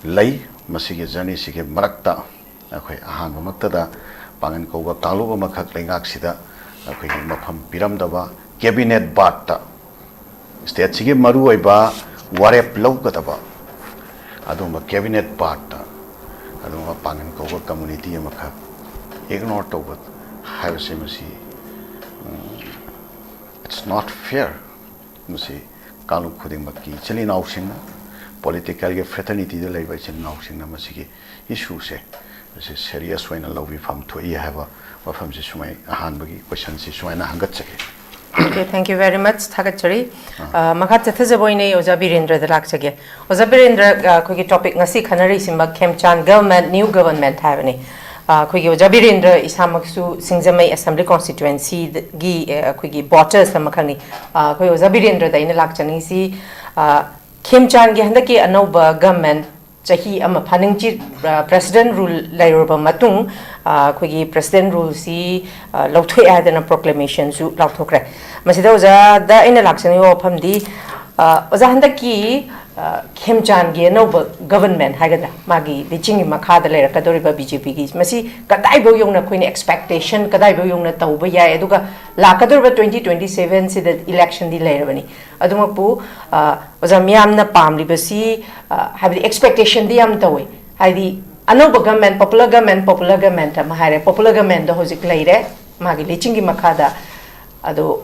ꯂꯩ꯫ ꯃꯁꯤꯒꯤ ꯖꯔꯅꯤꯁꯤꯒꯤ ꯃꯔꯛꯇ ꯑꯩꯈꯣꯏ ꯑꯍꯥꯟꯕꯃꯛꯇꯗ ꯄꯥꯡꯒꯟ ꯀꯧꯕ ꯀꯥꯡꯂꯨꯞ ꯑꯃꯈꯛ ꯂꯩꯉꯥꯛꯁꯤꯗ ꯑꯩꯈꯣꯏꯒꯤ ꯃꯐꯝ ꯄꯤꯔꯝꯗꯕ, ꯀꯦꯕꯤꯅꯦꯠ ꯕꯥꯔꯠꯇ ꯁ꯭ꯇꯦꯠꯁꯤꯒꯤ ꯃꯔꯨꯑꯣꯏꯕ ꯋꯥꯔꯦꯞ ꯂꯧꯒꯗꯕ ꯑꯗꯨꯒꯨꯝꯕ ꯀꯦꯕꯤꯅꯦꯠ ꯕꯥꯔꯠꯇ ꯑꯗꯨꯒꯨꯝꯕ ꯄꯥꯡꯒꯟ ꯀꯧꯕ ꯀꯝꯃꯨꯅꯤꯇꯤ ꯑꯃꯈꯛ ꯏꯒꯅꯣꯔ ꯇꯧꯕ ꯍꯥꯏꯕꯁꯤ, ꯃꯁꯤ, ꯎꯝ, it's not fair꯫ ꯃꯁꯤ ꯀꯥꯡꯂꯨꯞ ꯈꯨꯗꯤꯡꯃꯛꯀꯤ ꯏꯆꯤꯜ ꯏꯅꯥꯎꯁꯤꯡꯅ, ꯄꯣꯂꯤꯇꯤꯀꯦꯜꯒꯤ ꯐ꯭ꯔꯦꯇꯔꯅꯤꯇꯤꯗ ꯂꯩꯕ ꯏꯆꯤꯜ ꯏꯅꯥꯎꯁꯤꯡꯅ ꯃꯁꯤꯒꯤ ꯏꯁꯨꯁꯦ, ꯃꯁꯤ ꯁꯦꯔꯤꯌꯁ ꯑꯣꯏꯅ ꯂꯧꯕꯤꯐꯝ ꯊꯣꯛꯏ ꯍꯥꯏꯕ ꯋꯥꯐꯝꯁꯤ ꯁꯨꯃꯥꯏ, ꯑꯍꯥꯟꯕꯒꯤ ꯀꯣꯏꯁꯟꯁꯤ ꯁꯨꯃꯥꯏꯅ ꯍꯪꯒꯠꯆꯒꯦ꯫ Okay, thank you very much. ꯊꯥꯒꯠꯆꯔꯤ꯫ ꯑ, ꯃꯈꯥ ꯆꯠꯊꯖꯕ ꯑꯣꯏꯅ ꯑꯩ ꯑꯣꯖꯥ ꯕꯤꯔꯦꯟꯗ꯭ꯔꯗ ꯂꯥꯛꯆꯒꯦ꯫ ꯑꯣꯖꯥ ꯕꯤꯔꯦꯟꯗ꯭ꯔ, ꯑ, ꯑꯩꯈꯣꯏꯒꯤ ꯇꯣꯄꯤꯛ ꯉꯁꯤ ꯈꯟꯅꯔꯤꯁꯤꯃꯛ ꯈꯦꯝꯆꯥꯟ ꯒꯚꯔꯟꯃꯦꯟꯠ, ꯅ꯭ꯌꯨ ꯒꯚꯔꯟꯃꯦꯟꯠ ꯍꯥꯏꯕꯅꯤ꯫ ꯑ, ꯑꯩꯈꯣꯏꯒꯤ ꯑꯣꯖꯥ ꯕꯤꯔꯦꯟꯗ꯭ꯔ ꯏꯁꯥꯃꯛꯁꯨ ꯁꯤꯡꯖꯃꯩ ꯑꯦꯁꯦꯝꯕ꯭ꯂꯤ ꯀꯣꯟꯁꯇꯤꯇ꯭ꯋꯦꯟꯁꯤꯒꯤ, ꯑ, ꯑꯩꯈꯣꯏꯒꯤ ꯚꯣꯇꯔꯁ ꯑꯃꯈꯛꯅꯤ꯫ ꯑ, ꯑꯩꯈꯣꯏ ꯑꯣꯖꯥ ꯕꯤꯔꯦꯟꯗ꯭ꯔꯗ ꯑꯩꯅ ꯂꯥꯛꯆꯅꯤꯡꯉꯤꯁꯤ, ꯑ, ꯈꯦꯝꯆꯥꯟꯒꯤ ꯍꯟꯗꯛꯀꯤ ꯑꯅꯧꯕ ꯒꯚꯔꯟꯃꯦꯟꯠ ꯆꯍꯤ ꯑꯃ ꯐꯥꯅꯤꯡꯆꯤꯠ ꯄ꯭ꯔꯦꯁꯤꯗꯦꯟ ꯔꯨꯜ ꯂꯩꯔꯨꯔꯕ ꯃꯇꯨꯡ, ꯑ, ꯑꯩꯈꯣꯏꯒꯤ ꯄ꯭ꯔꯦꯁꯤꯗꯦꯟ ꯔꯨꯜꯁꯤ, ꯑ, ꯂꯧꯊꯣꯛꯑꯦ ꯍꯥꯏꯗꯅ ꯄ꯭ꯔꯣꯀ꯭ꯂꯦꯃꯦꯁꯟꯁꯨ ꯂꯥꯎꯊꯣꯛꯈ꯭ꯔꯦ꯫ ꯃꯁꯤꯗ ꯑꯣꯖꯥꯗ ꯑꯩꯅ ꯂꯥꯛꯆꯅꯤꯡꯕ ꯋꯥꯐꯝꯗꯤ, ꯑ, ꯑꯣꯖꯥ, ꯍꯟꯗꯛꯀꯤ, ꯑ, ꯈꯦꯝꯆꯥꯟꯒꯤ ꯑꯅꯧꯕ ꯒꯕꯔꯟꯃꯦꯟ ꯍꯥꯏꯒꯗ꯭ꯔꯥ, ꯃꯥꯒꯤ ꯂꯤꯆꯤꯡꯒꯤ ꯃꯈꯥꯗ ꯂꯩꯔꯛꯀꯗꯧꯔꯤꯕ ꯕꯤ ꯖꯦ ꯄꯤꯒꯤ, ꯃꯁꯤ ꯀꯗꯥꯏꯐꯥꯎ ꯌꯧꯅ ꯑꯩꯈꯣꯏꯅ ꯑꯦꯛꯁꯄꯦꯛꯇꯦꯁꯟ ꯀꯗꯥꯏꯐꯥꯎ ꯌꯧꯅ ꯇꯧꯕ ꯌꯥꯏ, ꯑꯗꯨꯒ ꯂꯥꯛꯀꯗꯧꯔꯤꯕ ꯇ꯭ꯋꯦꯟꯇꯤ ꯇ꯭ꯋꯦꯟꯇꯤ ꯁꯦꯚꯦꯟꯁꯤꯗ ꯏꯂꯦꯛꯁꯟꯗꯤ ꯂꯩꯔꯕꯅꯤ꯫ ꯑꯗꯨꯃꯛꯄꯨ, ꯑ, ꯑꯣꯖꯥ, ꯃꯤꯌꯥꯝꯅ ꯄꯥꯝꯂꯤꯕꯁꯤ, ꯑ, ꯍꯥꯏꯕꯗꯤ ꯑꯦꯛꯁꯄꯦꯛꯇꯦꯁꯟꯗꯤ ꯌꯥꯝ ꯇꯧꯋꯤ꯫ ꯍꯥꯏꯗꯤ ꯑꯅꯧꯕ government, popular government, popular government ꯑꯃ ꯍꯥꯏꯔꯦ, ꯄꯣꯄꯨꯂꯔ ꯒꯃꯦꯟꯗꯣ ꯍꯧꯖꯤꯛ ꯂꯩꯔꯦ ꯃꯥꯒꯤ ꯂꯤꯆꯤꯡꯒꯤ ꯃꯈꯥꯗ꯫ ꯑꯗꯣ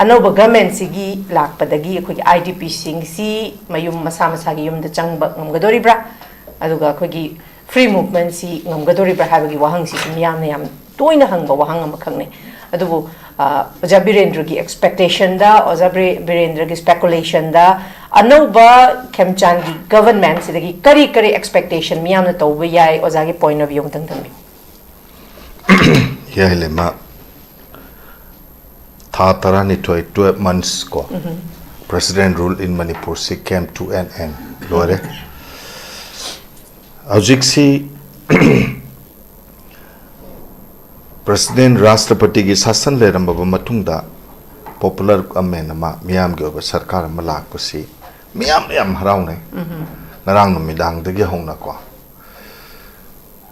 ꯑꯅꯧꯕ ꯒꯃꯦꯟꯁꯤꯒꯤ ꯂꯥꯛꯄꯗꯒꯤ ꯑꯩꯈꯣꯏꯒꯤ ꯑꯥꯏ ꯗꯤ ꯄꯤꯁꯤꯡꯁꯤ ꯃꯌꯨꯝ ꯃꯁꯥ ꯃꯁꯥꯒꯤ ꯌꯨꯝꯗ ꯆꯪꯕ ꯉꯝꯒꯗꯣꯔꯤꯕ꯭ꯔꯥ? ꯑꯗꯨꯒ ꯑꯩꯈꯣꯏꯒꯤ ꯐ꯭ꯔꯤ ꯃꯨꯚꯃꯦꯟꯁꯤ ꯉꯝꯒꯗꯣꯔꯤꯕ꯭ꯔꯥ ꯍꯥꯏꯕꯒꯤ ꯋꯥꯍꯪꯁꯤꯁꯨ ꯃꯤꯌꯥꯝꯅ ꯌꯥꯝ ꯇꯣꯏꯅ ꯍꯪꯕ ꯋꯥꯍꯪ ꯑꯃꯈꯛꯅꯤ꯫ ꯑꯗꯨꯕꯨ, ꯑ, ꯑꯣꯖꯥ ꯕꯤꯔꯦꯟꯗ꯭ꯔꯒꯤ ꯑꯦꯛꯁꯄꯦꯛꯇꯦꯁꯟꯗ, ꯑꯣꯖꯥ ꯕꯤꯔꯦ-, ꯕꯤꯔꯦꯟꯗ꯭ꯔꯒꯤ ꯁ꯭ꯄꯦꯀꯨꯂꯦꯁꯟꯗ ꯑꯅꯧꯕ ꯈꯦꯝꯆꯥꯟꯒꯤ ꯒꯕꯔꯟꯃꯦꯟꯁꯤꯗꯒꯤ ꯀꯔꯤ ꯀꯔꯤ ꯑꯦꯛꯁꯄꯦꯛꯇꯦꯁꯟ ꯃꯤꯌꯥꯝꯅ ꯇꯧꯕ ꯌꯥꯏ? ꯑꯣꯖꯥꯒꯤ ꯄꯣꯏꯟ ꯑꯣꯐ ꯚ꯭ꯌꯨ ꯑꯃꯇꯪ ꯊꯝꯕꯤꯌꯨ꯫ ꯌꯥꯏꯂꯩꯃ, ꯊꯥ ꯇꯔꯥꯅꯤꯊꯣꯏ, twelve months ꯀꯣ, President rule in Manipur ꯁꯤ came to an end, ꯂꯣꯏꯔꯦ꯫ ꯍꯧꯖꯤꯛꯁꯤ ꯄ꯭ꯔꯁꯤꯗꯦꯟ, ꯔꯥꯁꯇ꯭ꯔꯄꯇꯤꯒꯤ ꯁꯥꯁꯟ ꯂꯩꯔꯝꯃꯕ ꯃꯇꯨꯡꯗ ꯄꯣꯄꯨꯂꯔ ꯒꯃꯦꯟ ꯑꯃ, ꯃꯤꯌꯥꯝꯒꯤ ꯑꯣꯏꯕ ꯁꯔꯀꯥꯔ ꯑꯃ ꯂꯥꯛꯄꯁꯤ ꯃꯤꯌꯥꯝꯅ ꯌꯥꯝ ꯍꯔꯥꯎꯅꯩ꯫ ꯉꯔꯥꯡ ꯅꯨꯃꯤꯗꯥꯡꯗꯒꯤ ꯍꯧꯅꯀꯣ,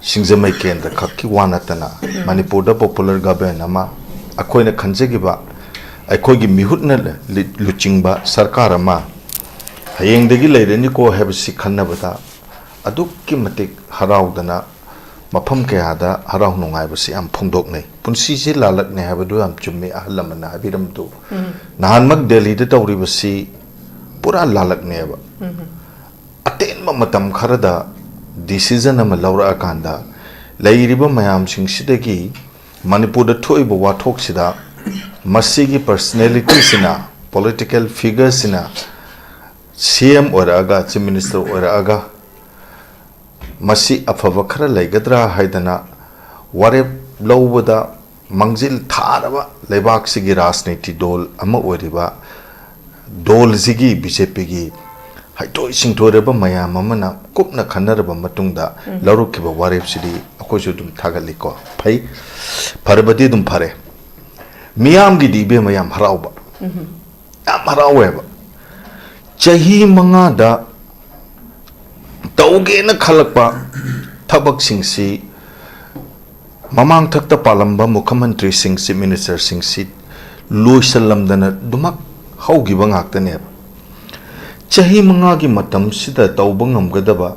ꯁꯤꯡꯖꯃꯩ ꯀꯦꯟꯗ꯭ꯔ ꯈꯛꯀꯤ ꯋꯥ ꯅꯠꯇꯅ ꯃꯅꯤꯄꯨꯔꯗ ꯄꯣꯄꯨꯂꯔ ꯒꯃꯦꯟ ꯑꯃ, ꯑꯩꯈꯣꯏꯅ ꯈꯟꯖꯈꯤꯕ, ꯑꯩꯈꯣꯏꯒꯤ ꯃꯤꯍꯨꯠꯅ ꯂꯤ-, ꯂꯨꯆꯤꯡꯕ ꯁꯔꯀꯥꯔ ꯑꯃ ꯍꯌꯦꯡꯗꯒꯤ ꯂꯩꯔꯅꯤꯀꯣ ꯍꯥꯏꯕꯁꯤ ꯈꯟꯅꯕꯗ ꯑꯗꯨꯛꯀꯤ ꯃꯇꯤꯛ ꯍꯔꯥꯎꯗꯅ ꯃꯐꯝ ꯀꯌꯥꯗ ꯍꯔꯥꯎ ꯅꯨꯡꯉꯥꯏꯕꯁꯤ ꯌꯥꯝ ꯐꯣꯡꯗꯣꯛꯅꯩ꯫ ꯄꯨꯟꯁꯤꯁꯤ ꯂꯥꯜꯂꯛꯅꯤ ꯍꯥꯏꯕꯗꯨ ꯌꯥꯝ ꯆꯨꯝꯃꯤ ꯑꯍꯜ ꯂꯃꯟꯅ ꯍꯥꯏꯕꯤꯔꯝꯕꯗꯨ꯫ ꯅꯍꯥꯟꯃꯛ ꯗꯦꯜꯂꯤꯗ ꯇꯧꯔꯤꯕꯁꯤ ꯄꯨꯔꯥ ꯂꯥꯜꯂꯛꯅꯦꯕ꯫ ꯑꯇꯦꯟꯕ ꯃꯇꯝ ꯈꯔꯗ ꯗꯤꯁꯤꯖꯟ ꯑꯃ ꯂꯧꯔꯛꯑꯀꯥꯟꯗ ꯂꯩꯔꯤꯕ ꯃꯌꯥꯝꯁꯤꯡꯁꯤꯗꯒꯤ ꯃꯅꯤꯄꯨꯔꯗ ꯊꯣꯛꯏꯕ ꯋꯥꯊꯣꯛꯁꯤꯗ ꯃꯁꯤꯒꯤ ꯄꯔꯁꯅꯦꯂꯤꯇꯤꯁꯤꯅ, ꯄꯣꯂꯤꯇꯤꯀꯦꯜ ꯐꯤꯒꯔꯁꯤꯅ ꯁꯤ ꯑꯦꯝ ꯑꯣꯏꯔꯛꯑꯒ, ꯆꯤꯐ ꯃꯤꯅꯤꯁꯇꯔ ꯑꯣꯏꯔꯛꯑꯒ ꯃꯁꯤ ꯑꯐꯕ ꯈꯔ ꯂꯩꯒꯗ꯭ꯔꯥ ꯍꯥꯏꯗꯅ ꯋꯥꯔꯦꯞ ꯂꯧꯕꯗ ꯃꯥꯡꯖꯤꯜ ꯊꯥꯔꯕ ꯂꯩꯕꯥꯛꯁꯤꯒꯤ ꯔꯥꯖꯅꯤꯇꯤ ꯗꯣꯜ ꯑꯃ ꯑꯣꯏꯔꯤꯕ ꯗꯣꯜꯁꯤꯒꯤ, ꯕꯤ ꯖꯦ ꯄꯤꯒꯤ ꯍꯩꯊꯣꯏ ꯁꯤꯡꯊꯣꯏꯔꯕ ꯃꯌꯥꯝ ꯑꯃꯅ ꯀꯨꯞꯅ ꯈꯟꯅꯔꯕ ꯃꯇꯨꯡꯗ ꯎꯝ꯫ ꯂꯧꯔꯛꯈꯤꯕ ꯋꯥꯔꯦꯞꯁꯤꯗꯤ ꯑꯩꯈꯣꯏꯁꯨ ꯑꯗꯨꯝ ꯊꯥꯒꯠꯂꯤꯀꯣ꯫ ꯐꯩ, ꯐꯔꯕꯗꯤ ꯑꯗꯨꯝ ꯐꯔꯦ꯫ ꯃꯤꯌꯥꯝꯒꯤꯗꯤ ꯏꯕꯦꯝꯃ ꯌꯥꯝ ꯍꯔꯥꯎꯕ, ꯎꯝ꯫ ꯌꯥꯝ ꯍꯔꯥꯎꯋꯦꯕ꯫ ꯆꯍꯤ ꯃꯉꯥꯗ ꯇꯧꯒꯦꯅ ꯈꯜꯂꯛꯄ ꯊꯕꯛꯁꯤꯡꯁꯤ, ꯃꯃꯥꯡꯊꯛꯇ ꯄꯥꯜꯂꯝꯕ ꯃꯨꯈ꯭ꯌꯃꯟꯇ꯭ꯔꯤꯁꯤꯡ, ꯆꯤꯐ ꯃꯤꯅꯤꯁꯇꯔꯁꯤꯡꯁꯤ ꯂꯣꯏꯁꯤꯜꯂꯝꯗꯅ ꯑꯗꯨꯃꯛ ꯍꯧꯈꯤꯕ ꯉꯥꯛꯇꯅꯦꯕ꯫ ꯆꯍꯤ ꯃꯉꯥꯒꯤ ꯃꯇꯝꯁꯤꯗ ꯇꯧꯕ ꯉꯝꯒꯗꯕ,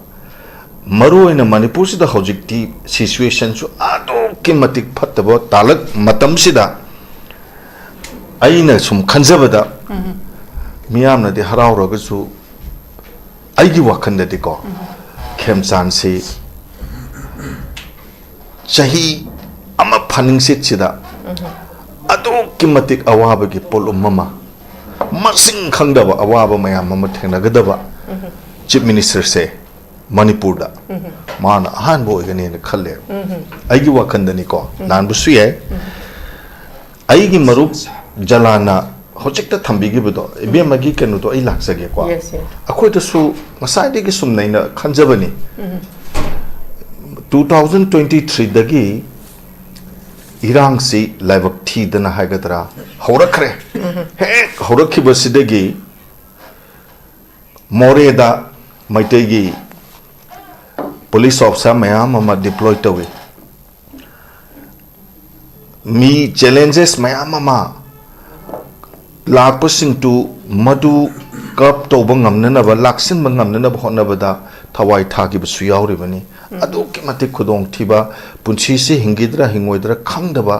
ꯃꯔꯨꯑꯣꯏꯅ ꯃꯅꯤꯄꯨꯔꯁꯤꯗ ꯍꯧꯖꯤꯛꯇꯤ ꯁꯤꯆꯨꯋꯦꯁꯟꯁꯨ ꯑꯗꯨꯛꯀꯤ ꯃꯇꯤꯛ ꯐꯠꯇꯕ ꯇꯥꯂꯛ ꯃꯇꯝꯁꯤꯗ, ꯑꯩꯅ ꯁꯨꯝ ꯈꯟꯖꯕꯗ, ꯎꯝ꯫ ꯃꯤꯌꯥꯝꯅꯗꯤ ꯍꯔꯥꯎꯔꯒꯁꯨ, ꯑꯩꯒꯤ ꯋꯥꯈꯜꯗꯗꯤꯀꯣ, ꯎꯝ꯫ ꯈꯦꯝꯆꯥꯟꯁꯤ ꯆꯍꯤ ꯑꯃ ꯐꯥꯅꯤꯡꯆꯤꯠꯁꯤꯗ ꯎꯝ꯫ ꯑꯗꯨꯛꯀꯤ ꯃꯇꯤꯛ ꯑꯋꯥꯕꯒꯤ ꯄꯣꯠꯂꯨꯝ ꯑꯃ, ꯃꯁꯤꯡ ꯈꯪꯗꯕ ꯑꯋꯥꯕ ꯃꯌꯥꯝ ꯑꯃ ꯊꯦꯡꯅꯒꯗꯕ ꯎꯝ꯫ ꯆꯤꯐ ꯃꯤꯅꯤꯁꯇꯔꯁꯦ ꯃꯅꯤꯄꯨꯔꯗ ꯎꯝ꯫ ꯃꯥꯅ ꯑꯍꯥꯟꯕ ꯑꯣꯏꯒꯅꯦꯅ ꯈꯜꯂꯦ꯫ ꯎꯝ꯫ ꯑꯩꯒꯤ ꯋꯥꯈꯜꯗꯅꯤꯀꯣ, ꯎꯝ꯫ ꯂꯥꯟꯕꯁꯨ ꯌꯥꯏ꯫ ꯎꯝ꯫ ꯑꯩꯒꯤ ꯃꯔꯨꯞ ꯖꯂꯥꯟꯅ ꯍꯧꯖꯤꯛꯇ ꯊꯝꯕꯤꯈꯤꯕꯗꯣ, ꯏꯕꯦꯝꯃꯒꯤ ꯀꯩꯅꯣꯗꯣ ꯑꯩ ꯂꯥꯛꯆꯒꯦꯀꯣ꯫ Yes, yes. ꯑꯩꯈꯣꯏꯗꯁꯨ ꯉꯁꯥꯏꯗꯒꯤ ꯁꯨꯝ ꯅꯩꯅ ꯈꯟꯖꯕꯅꯤ꯫ ꯎꯝ꯫ Two thousand twenty threeꯗꯒꯤ ꯏꯔꯥꯡꯁꯤ ꯂꯥꯏꯕꯛ ꯊꯤꯗꯅ ꯍꯥꯏꯒꯗ꯭ꯔꯥ, ꯍꯧꯔꯛꯈ꯭ꯔꯦ꯫ ꯎꯝ꯫ ꯍꯦꯛ ꯍꯧꯔꯛꯈꯤꯕꯁꯤꯗꯒꯤ ꯃꯣꯔꯦꯗ ꯃꯩꯇꯩꯒꯤ ꯄꯨꯂꯤꯁ ꯑꯣꯐꯤꯁꯥꯔ ꯃꯌꯥꯝ ꯑꯃ ꯗꯤꯄ꯭ꯂꯣꯏ ꯇꯧꯏ꯫ ꯃꯤ ꯆꯦꯂꯦꯟꯖꯦꯁ ꯃꯌꯥꯝ ꯑꯃ ꯂꯥꯛꯄꯁꯤꯡꯗꯨ ꯃꯗꯨ ꯀꯔꯞ ꯇꯧꯕ ꯉꯝꯅꯅꯕ, ꯂꯥꯛꯁꯤꯟꯕ ꯉꯝꯅꯅꯕ ꯍꯣꯠꯅꯕꯗ ꯊꯋꯥꯏ ꯊꯥꯈꯤꯕꯁꯨ ꯌꯥꯎꯔꯤꯕꯅꯤ꯫ ꯎꯝ꯫ ꯑꯗꯨꯛꯀꯤ ꯃꯇꯤꯛ ꯈꯨꯗꯣꯡꯊꯤꯕ, ꯄꯨꯟꯁꯤꯁꯤ ꯍꯤꯡꯈꯤꯗ꯭ꯔꯥ ꯍꯤꯡꯉꯣꯏꯗ꯭ꯔꯥ ꯈꯪꯗꯕ,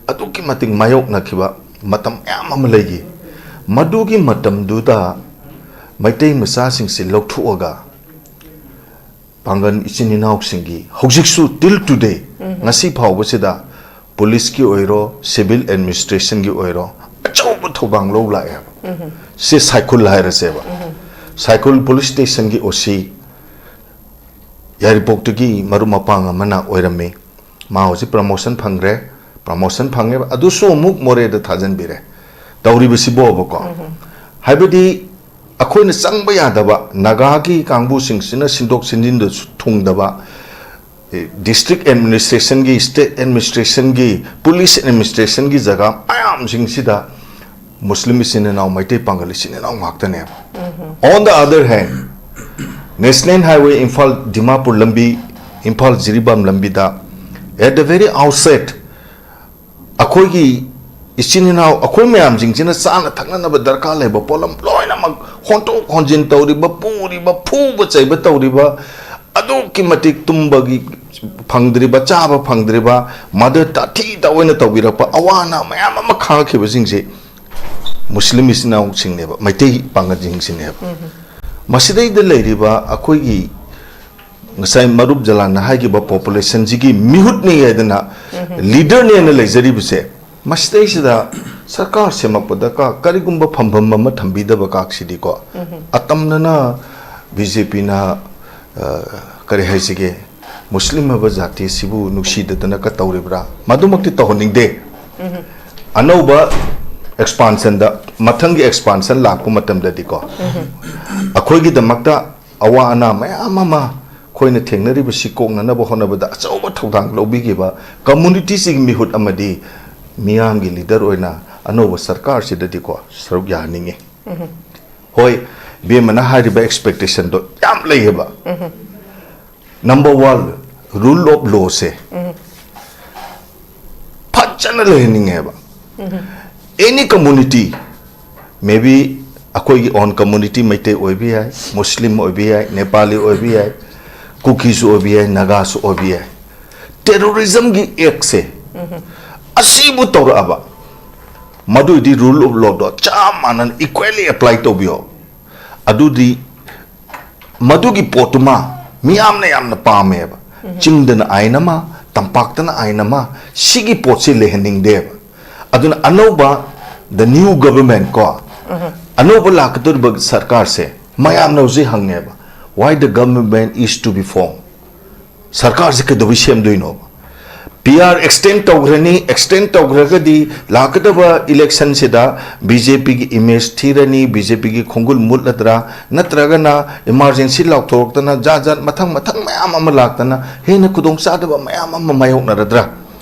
ꯑꯗꯨꯛꯀꯤ ꯃꯇꯤꯛ ꯃꯥꯌꯣꯛꯅꯈꯤꯕ ꯃꯇꯝ ꯃꯌꯥꯝ ꯑꯃ ꯂꯩꯈꯤ꯫ ꯃꯗꯨꯒꯤ ꯃꯇꯝꯗꯨꯗ ꯃꯩꯇꯩ ꯃꯆꯥꯁꯤꯡꯁꯤ ꯂꯧꯊꯣꯛꯑꯒ ꯄꯥꯡꯒꯜ ꯏꯆꯤꯟ ꯏꯅꯥꯎꯁꯤꯡꯒꯤ ꯍꯧꯖꯤꯛꯁꯨ till today, ꯎꯝ꯫ ꯉꯁꯤ ꯐꯥꯎꯕꯁꯤꯗ ꯄꯨꯂꯤꯁꯀꯤ ꯑꯣꯏꯔꯣ, ꯁꯤꯚꯤꯜ ꯑꯦꯗꯃꯤꯅꯤꯁꯇ꯭ꯔꯦꯁꯟꯒꯤ ꯑꯣꯏꯔꯣ, ꯑꯆꯧꯕ ꯊꯧꯗꯥꯡ ꯂꯧ ꯂꯥꯛꯑꯦꯕ꯫ ꯎꯝ꯫ ꯁꯤ ꯁꯥꯏꯈꯨꯜ ꯍꯥꯏꯔꯁꯦꯕ꯫ ꯎꯝ꯫ ꯁꯥꯏꯈꯨꯜ ꯄꯨꯂꯤꯁ ꯁ꯭ꯇꯦꯁꯟꯒꯤ ꯑꯣ ꯁꯤ ꯌꯥꯏꯔꯤꯄꯣꯛꯇꯒꯤ ꯃꯔꯨꯞ ꯃꯄꯥꯡ ꯑꯃꯅ ꯑꯣꯏꯔꯝꯃꯤ꯫ ꯃꯥ ꯍꯧꯖꯤꯛ ꯄ꯭ꯔꯃꯣꯁꯟ ꯐꯪꯈ꯭ꯔꯦ꯫ ꯄ꯭ꯔꯃꯣꯁꯟ ꯐꯪꯉꯦꯕ, ꯑꯗꯨꯁꯨ ꯑꯃꯨꯛ ꯃꯣꯔꯦꯗ ꯊꯥꯖꯤꯟꯕꯤꯔꯦ꯫ ꯇꯧꯔꯤꯕꯁꯤꯕꯣꯕꯀꯣ꯫ ꯎꯝ꯫ ꯍꯥꯏꯕꯗꯤ ꯑꯩꯈꯣꯏꯅ ꯆꯪꯕ ꯌꯥꯗꯕ ꯅꯥꯒꯥꯒꯤ ꯀꯥꯡꯕꯨꯁꯤꯡꯁꯤꯅ ꯁꯤꯟꯗꯣꯛ ꯁꯤꯟꯖꯤꯟꯗꯁꯨ ꯊꯨꯡꯗꯕ, ꯗꯤꯁꯇ꯭ꯔꯤꯛ ꯑꯦꯗꯃꯤꯅꯤꯁꯇ꯭ꯔꯦꯁꯟꯒꯤ, ꯁ꯭ꯇꯦꯠ ꯑꯦꯗꯃꯤꯅꯤꯁꯇ꯭ꯔꯦꯁꯟꯒꯤ, ꯄꯨꯂꯤꯁ ꯑꯦꯗꯃꯤꯅꯤꯁꯇ꯭ꯔꯦꯁꯟꯒꯤ ꯖꯒꯥ ꯃꯌꯥꯝꯁꯤꯡꯁꯤꯗ ꯃꯨꯁꯂꯤꯝ ꯏꯆꯤꯟ ꯏꯅꯥꯎ, ꯃꯩꯇꯩ ꯄꯥꯡꯒꯜ ꯏꯆꯤꯟ ꯏꯅꯥꯎ ꯉꯥꯛꯇꯅꯦꯕ꯫ On the other hand, national highway Imphal Dimapur ꯂꯝꯕꯤ, ꯏꯝꯐꯥꯜ ꯖꯤꯔꯤꯕꯥꯝ ꯂꯝꯕꯤꯗ, at the very outset, ꯑꯩꯈꯣꯏꯒꯤ ꯏꯆꯤꯟ ꯏꯅꯥꯎ, ꯑꯩꯈꯣꯏ ꯃꯌꯥꯝꯁꯤꯡꯁꯤꯅ ꯆꯥꯅ ꯊꯛꯅꯅꯕ ꯗꯔꯀꯥꯔ ꯂꯩꯕ ꯄꯣꯠꯂꯝ ꯂꯣꯏꯅꯃꯛ ꯍꯣꯟꯗꯣꯛ ꯍꯣꯟꯖꯤꯟ ꯇꯧꯔꯤꯕ, ꯄꯨꯔꯤꯕ, ꯐꯨꯕ ꯆꯩꯕ ꯇꯧꯔꯤꯕ, ꯑꯗꯨꯛꯀꯤ ꯃꯇꯤꯛ ꯇꯨꯝꯕꯒꯤ ꯐꯪꯗ꯭ꯔꯤꯕ, ꯆꯥꯕ ꯐꯪꯗ꯭ꯔꯤꯕ, ꯃꯗꯨ ꯇꯥꯊꯤ ꯇꯥꯑꯣꯏꯅ ꯇꯧꯕꯤꯔꯛꯄ ꯑꯋꯥ ꯑꯅꯥ ꯃꯌꯥꯝ ꯑꯃ ꯈꯥꯡꯉꯛꯈꯤꯕꯁꯤꯡꯁꯦ ꯃꯨꯁꯂꯤꯝ ꯏꯆꯤꯟ ꯏꯅꯥꯎꯁꯤꯡꯅꯦꯕ, ꯃꯩꯇꯩ ꯄꯥꯡꯒꯜꯁꯤꯡꯁꯤꯅꯦꯕ꯫ ꯃꯁꯤꯗꯩꯗ ꯂꯩꯔꯤꯕ ꯑꯩꯈꯣꯏꯒꯤ ꯉꯁꯥꯏ ꯃꯔꯨꯞ ꯖꯂꯥꯟꯅ ꯍꯥꯏꯈꯤꯕ ꯄꯣꯄꯨꯂꯦꯁꯟꯁꯤꯒꯤ ꯃꯤꯍꯨꯠꯅꯤ ꯍꯥꯏꯗꯅ, ꯂꯤꯗꯔꯅꯦꯅ ꯂꯩꯖꯔꯤꯕꯁꯦ, ꯃꯁꯤꯗꯩꯁꯤꯗ ꯁꯔꯀꯥꯔ ꯁꯦꯝꯃꯛꯄꯗ ꯀ-, ꯀꯔꯤꯒꯨꯝꯕ ꯐꯝꯐꯝ ꯑꯃ ꯊꯝꯕꯤꯗꯕ ꯀꯥꯛꯁꯤꯗꯤꯀꯣ, ꯑꯇꯝꯅꯅ ꯕꯤ ꯖꯦ ꯄꯤꯅ, ꯑ, ꯀꯔꯤ ꯍꯥꯏꯁꯤꯒꯦ, ꯃꯨꯁꯂꯤꯝ ꯍꯥꯏꯕ ꯖꯥꯇꯤꯁꯤꯕꯨ ꯅꯨꯡꯁꯤꯗꯗꯅ ꯀ ꯇꯧꯔꯤꯕ꯭ꯔꯥ? ꯃꯗꯨꯃꯛꯇꯤ ꯇꯧꯍꯟꯅꯤꯡꯗꯦ꯫ ꯑꯅꯧꯕ ꯑꯦꯛꯁꯄꯥꯟꯁꯟꯗ, ꯃꯊꯪꯒꯤ ꯑꯦꯛꯁꯄꯥꯟꯁꯟ ꯂꯥꯛꯄ ꯃꯇꯝꯗꯗꯤꯀꯣ, ꯑꯩꯈꯣꯏꯒꯤꯗꯃꯛꯇ ꯑꯋꯥ ꯑꯅꯥ ꯃꯌꯥꯝ ꯑꯃ ꯑꯩꯈꯣꯏꯅ ꯊꯦꯡꯅꯔꯤꯕꯁꯤ ꯀꯣꯛꯅꯅꯕ ꯍꯣꯠꯅꯕꯗ ꯑꯆꯧꯕ ꯊꯧꯗꯥꯡ ꯂꯧꯕꯤꯈꯤꯕ ꯀꯝꯃꯨꯅꯤꯇꯤꯁꯤꯒꯤ ꯃꯤꯍꯨꯠ ꯑꯃꯗꯤ ꯃꯤꯌꯥꯝꯒꯤ ꯂꯤꯗꯔ ꯑꯣꯏꯅ ꯑꯅꯧꯕ ꯁꯔꯀꯥꯔꯁꯤꯗꯗꯤꯀꯣ ꯁꯔꯨꯛ ꯌꯥꯍꯟꯅꯤꯡꯉꯤ꯫ ꯍꯣꯏ, ꯕꯦꯝꯃꯅ ꯍꯥꯏꯔꯤꯕ ꯑꯦꯛꯁꯄꯦꯛꯇꯦꯁꯟꯗꯣ ꯌꯥꯝ ꯂꯩꯌꯦꯕ꯫ ꯅꯝꯕꯔ ꯋꯥꯟ, ꯔꯨꯜ ꯑꯣꯐ ꯂꯣꯁꯦ ꯐꯖꯅ ꯂꯩꯍꯟꯅꯤꯡꯉꯦꯕ꯫ ꯑꯦꯅꯤ ꯀꯝꯃꯨꯅꯤꯇꯤ, ꯃꯦꯕꯤ ꯑꯩꯈꯣꯏꯒꯤ ꯑꯣꯟ ꯀꯝꯃꯨꯅꯤꯇꯤ, ꯃꯩꯇꯩ ꯑꯣꯏꯕ ꯌꯥꯏ, ꯃꯨꯁꯂꯤꯝ ꯑꯣꯏꯕ ꯌꯥꯏ, ꯅꯦꯄꯥꯂꯤ ꯑꯣꯏꯕ ꯌꯥꯏ, ꯀꯨꯀꯤꯁꯨ ꯑꯣꯏꯕ ꯌꯥꯏ, ꯅꯥꯒꯥꯁꯨ ꯑꯣꯏꯕ ꯌꯥꯏ, ꯇꯦꯔꯣꯔꯤꯖꯝꯒꯤ ꯑꯦꯛꯁꯦ ꯑꯁꯤꯕꯨ ꯇꯧꯔꯛꯑꯕ, ꯃꯗꯨꯏꯗꯤ ꯔꯨꯜ ꯑꯣꯐ ꯂꯣꯗꯣ ꯆꯞ ꯃꯥꯟꯅꯅ ꯏꯀ꯭ꯋꯦꯂꯤ ꯑꯦꯄ꯭ꯂꯥꯏ ꯇꯧꯕꯤꯌꯣ꯫ ꯑꯗꯨꯗꯤ ꯃꯗꯨꯒꯤ ꯄꯣꯠꯇꯨꯃ ꯃꯤꯌꯥꯝꯅ ꯌꯥꯝꯅ ꯄꯥꯝꯃꯦꯕ꯫ ꯆꯤꯡꯗꯅ ꯑꯥꯏꯟ ꯑꯃ, ꯇꯝꯄꯥꯛꯇꯅ ꯑꯥꯏꯟ ꯑꯃ, ꯁꯤꯒꯤ ꯄꯣꯠꯁꯤ ꯂꯩꯍꯟꯅꯤꯡꯗꯦꯕ꯫ ꯑꯗꯨꯅ ꯑꯅꯧꯕ, the new government ꯀꯣ, ꯑꯅꯧꯕ ꯂꯥꯛꯀꯗꯧꯔꯤꯕ ꯁꯔꯀꯥꯔꯁꯦ ꯃꯌꯥꯝꯅ ꯍꯧꯖꯤꯛ ꯍꯪꯉꯦꯕ, "Why the government is to be formed?" ꯁꯔꯀꯥꯔꯁꯤ ꯀꯩꯗꯧꯕꯩ ꯁꯦꯝꯗꯣꯏꯅꯣꯕ? ꯄꯤ ꯑꯥꯔ ꯑꯦꯛꯁꯇꯦꯟ ꯇꯧꯈ꯭ꯔꯅꯤ꯫ ꯑꯦꯛꯁꯇꯦꯟ ꯇꯧꯈ꯭ꯔꯒꯗꯤ ꯂꯥꯛꯀꯗꯕ ꯏꯂꯦꯛꯁꯟꯁꯤꯗ ꯕꯤ ꯖꯦ ꯄꯤꯒꯤ ꯏꯃꯦꯖ ꯊꯤꯔꯅꯤ, ꯕꯤ ꯖꯦ ꯄꯤꯒꯤ ꯈꯣꯡꯒꯨꯜ ꯃꯨꯠꯂꯗ꯭ꯔꯥ, ꯅꯠꯇ꯭ꯔꯒꯅ ꯏꯃꯥꯔꯖꯦꯟꯁꯤ ꯂꯥꯎꯊꯣꯔꯛꯇꯅ ꯖꯥꯠ ꯖꯥꯠ ꯃꯊꯪ ꯃꯊꯪ ꯃꯌꯥꯝ ꯑꯃ ꯂꯥꯛꯇꯅ ꯍꯦꯟꯅ ꯈꯨꯗꯣꯡꯆꯥꯗꯕ ꯃꯌꯥꯝ ꯑꯃ ꯃꯥꯌꯣꯛꯅꯔꯗ꯭ꯔꯥ?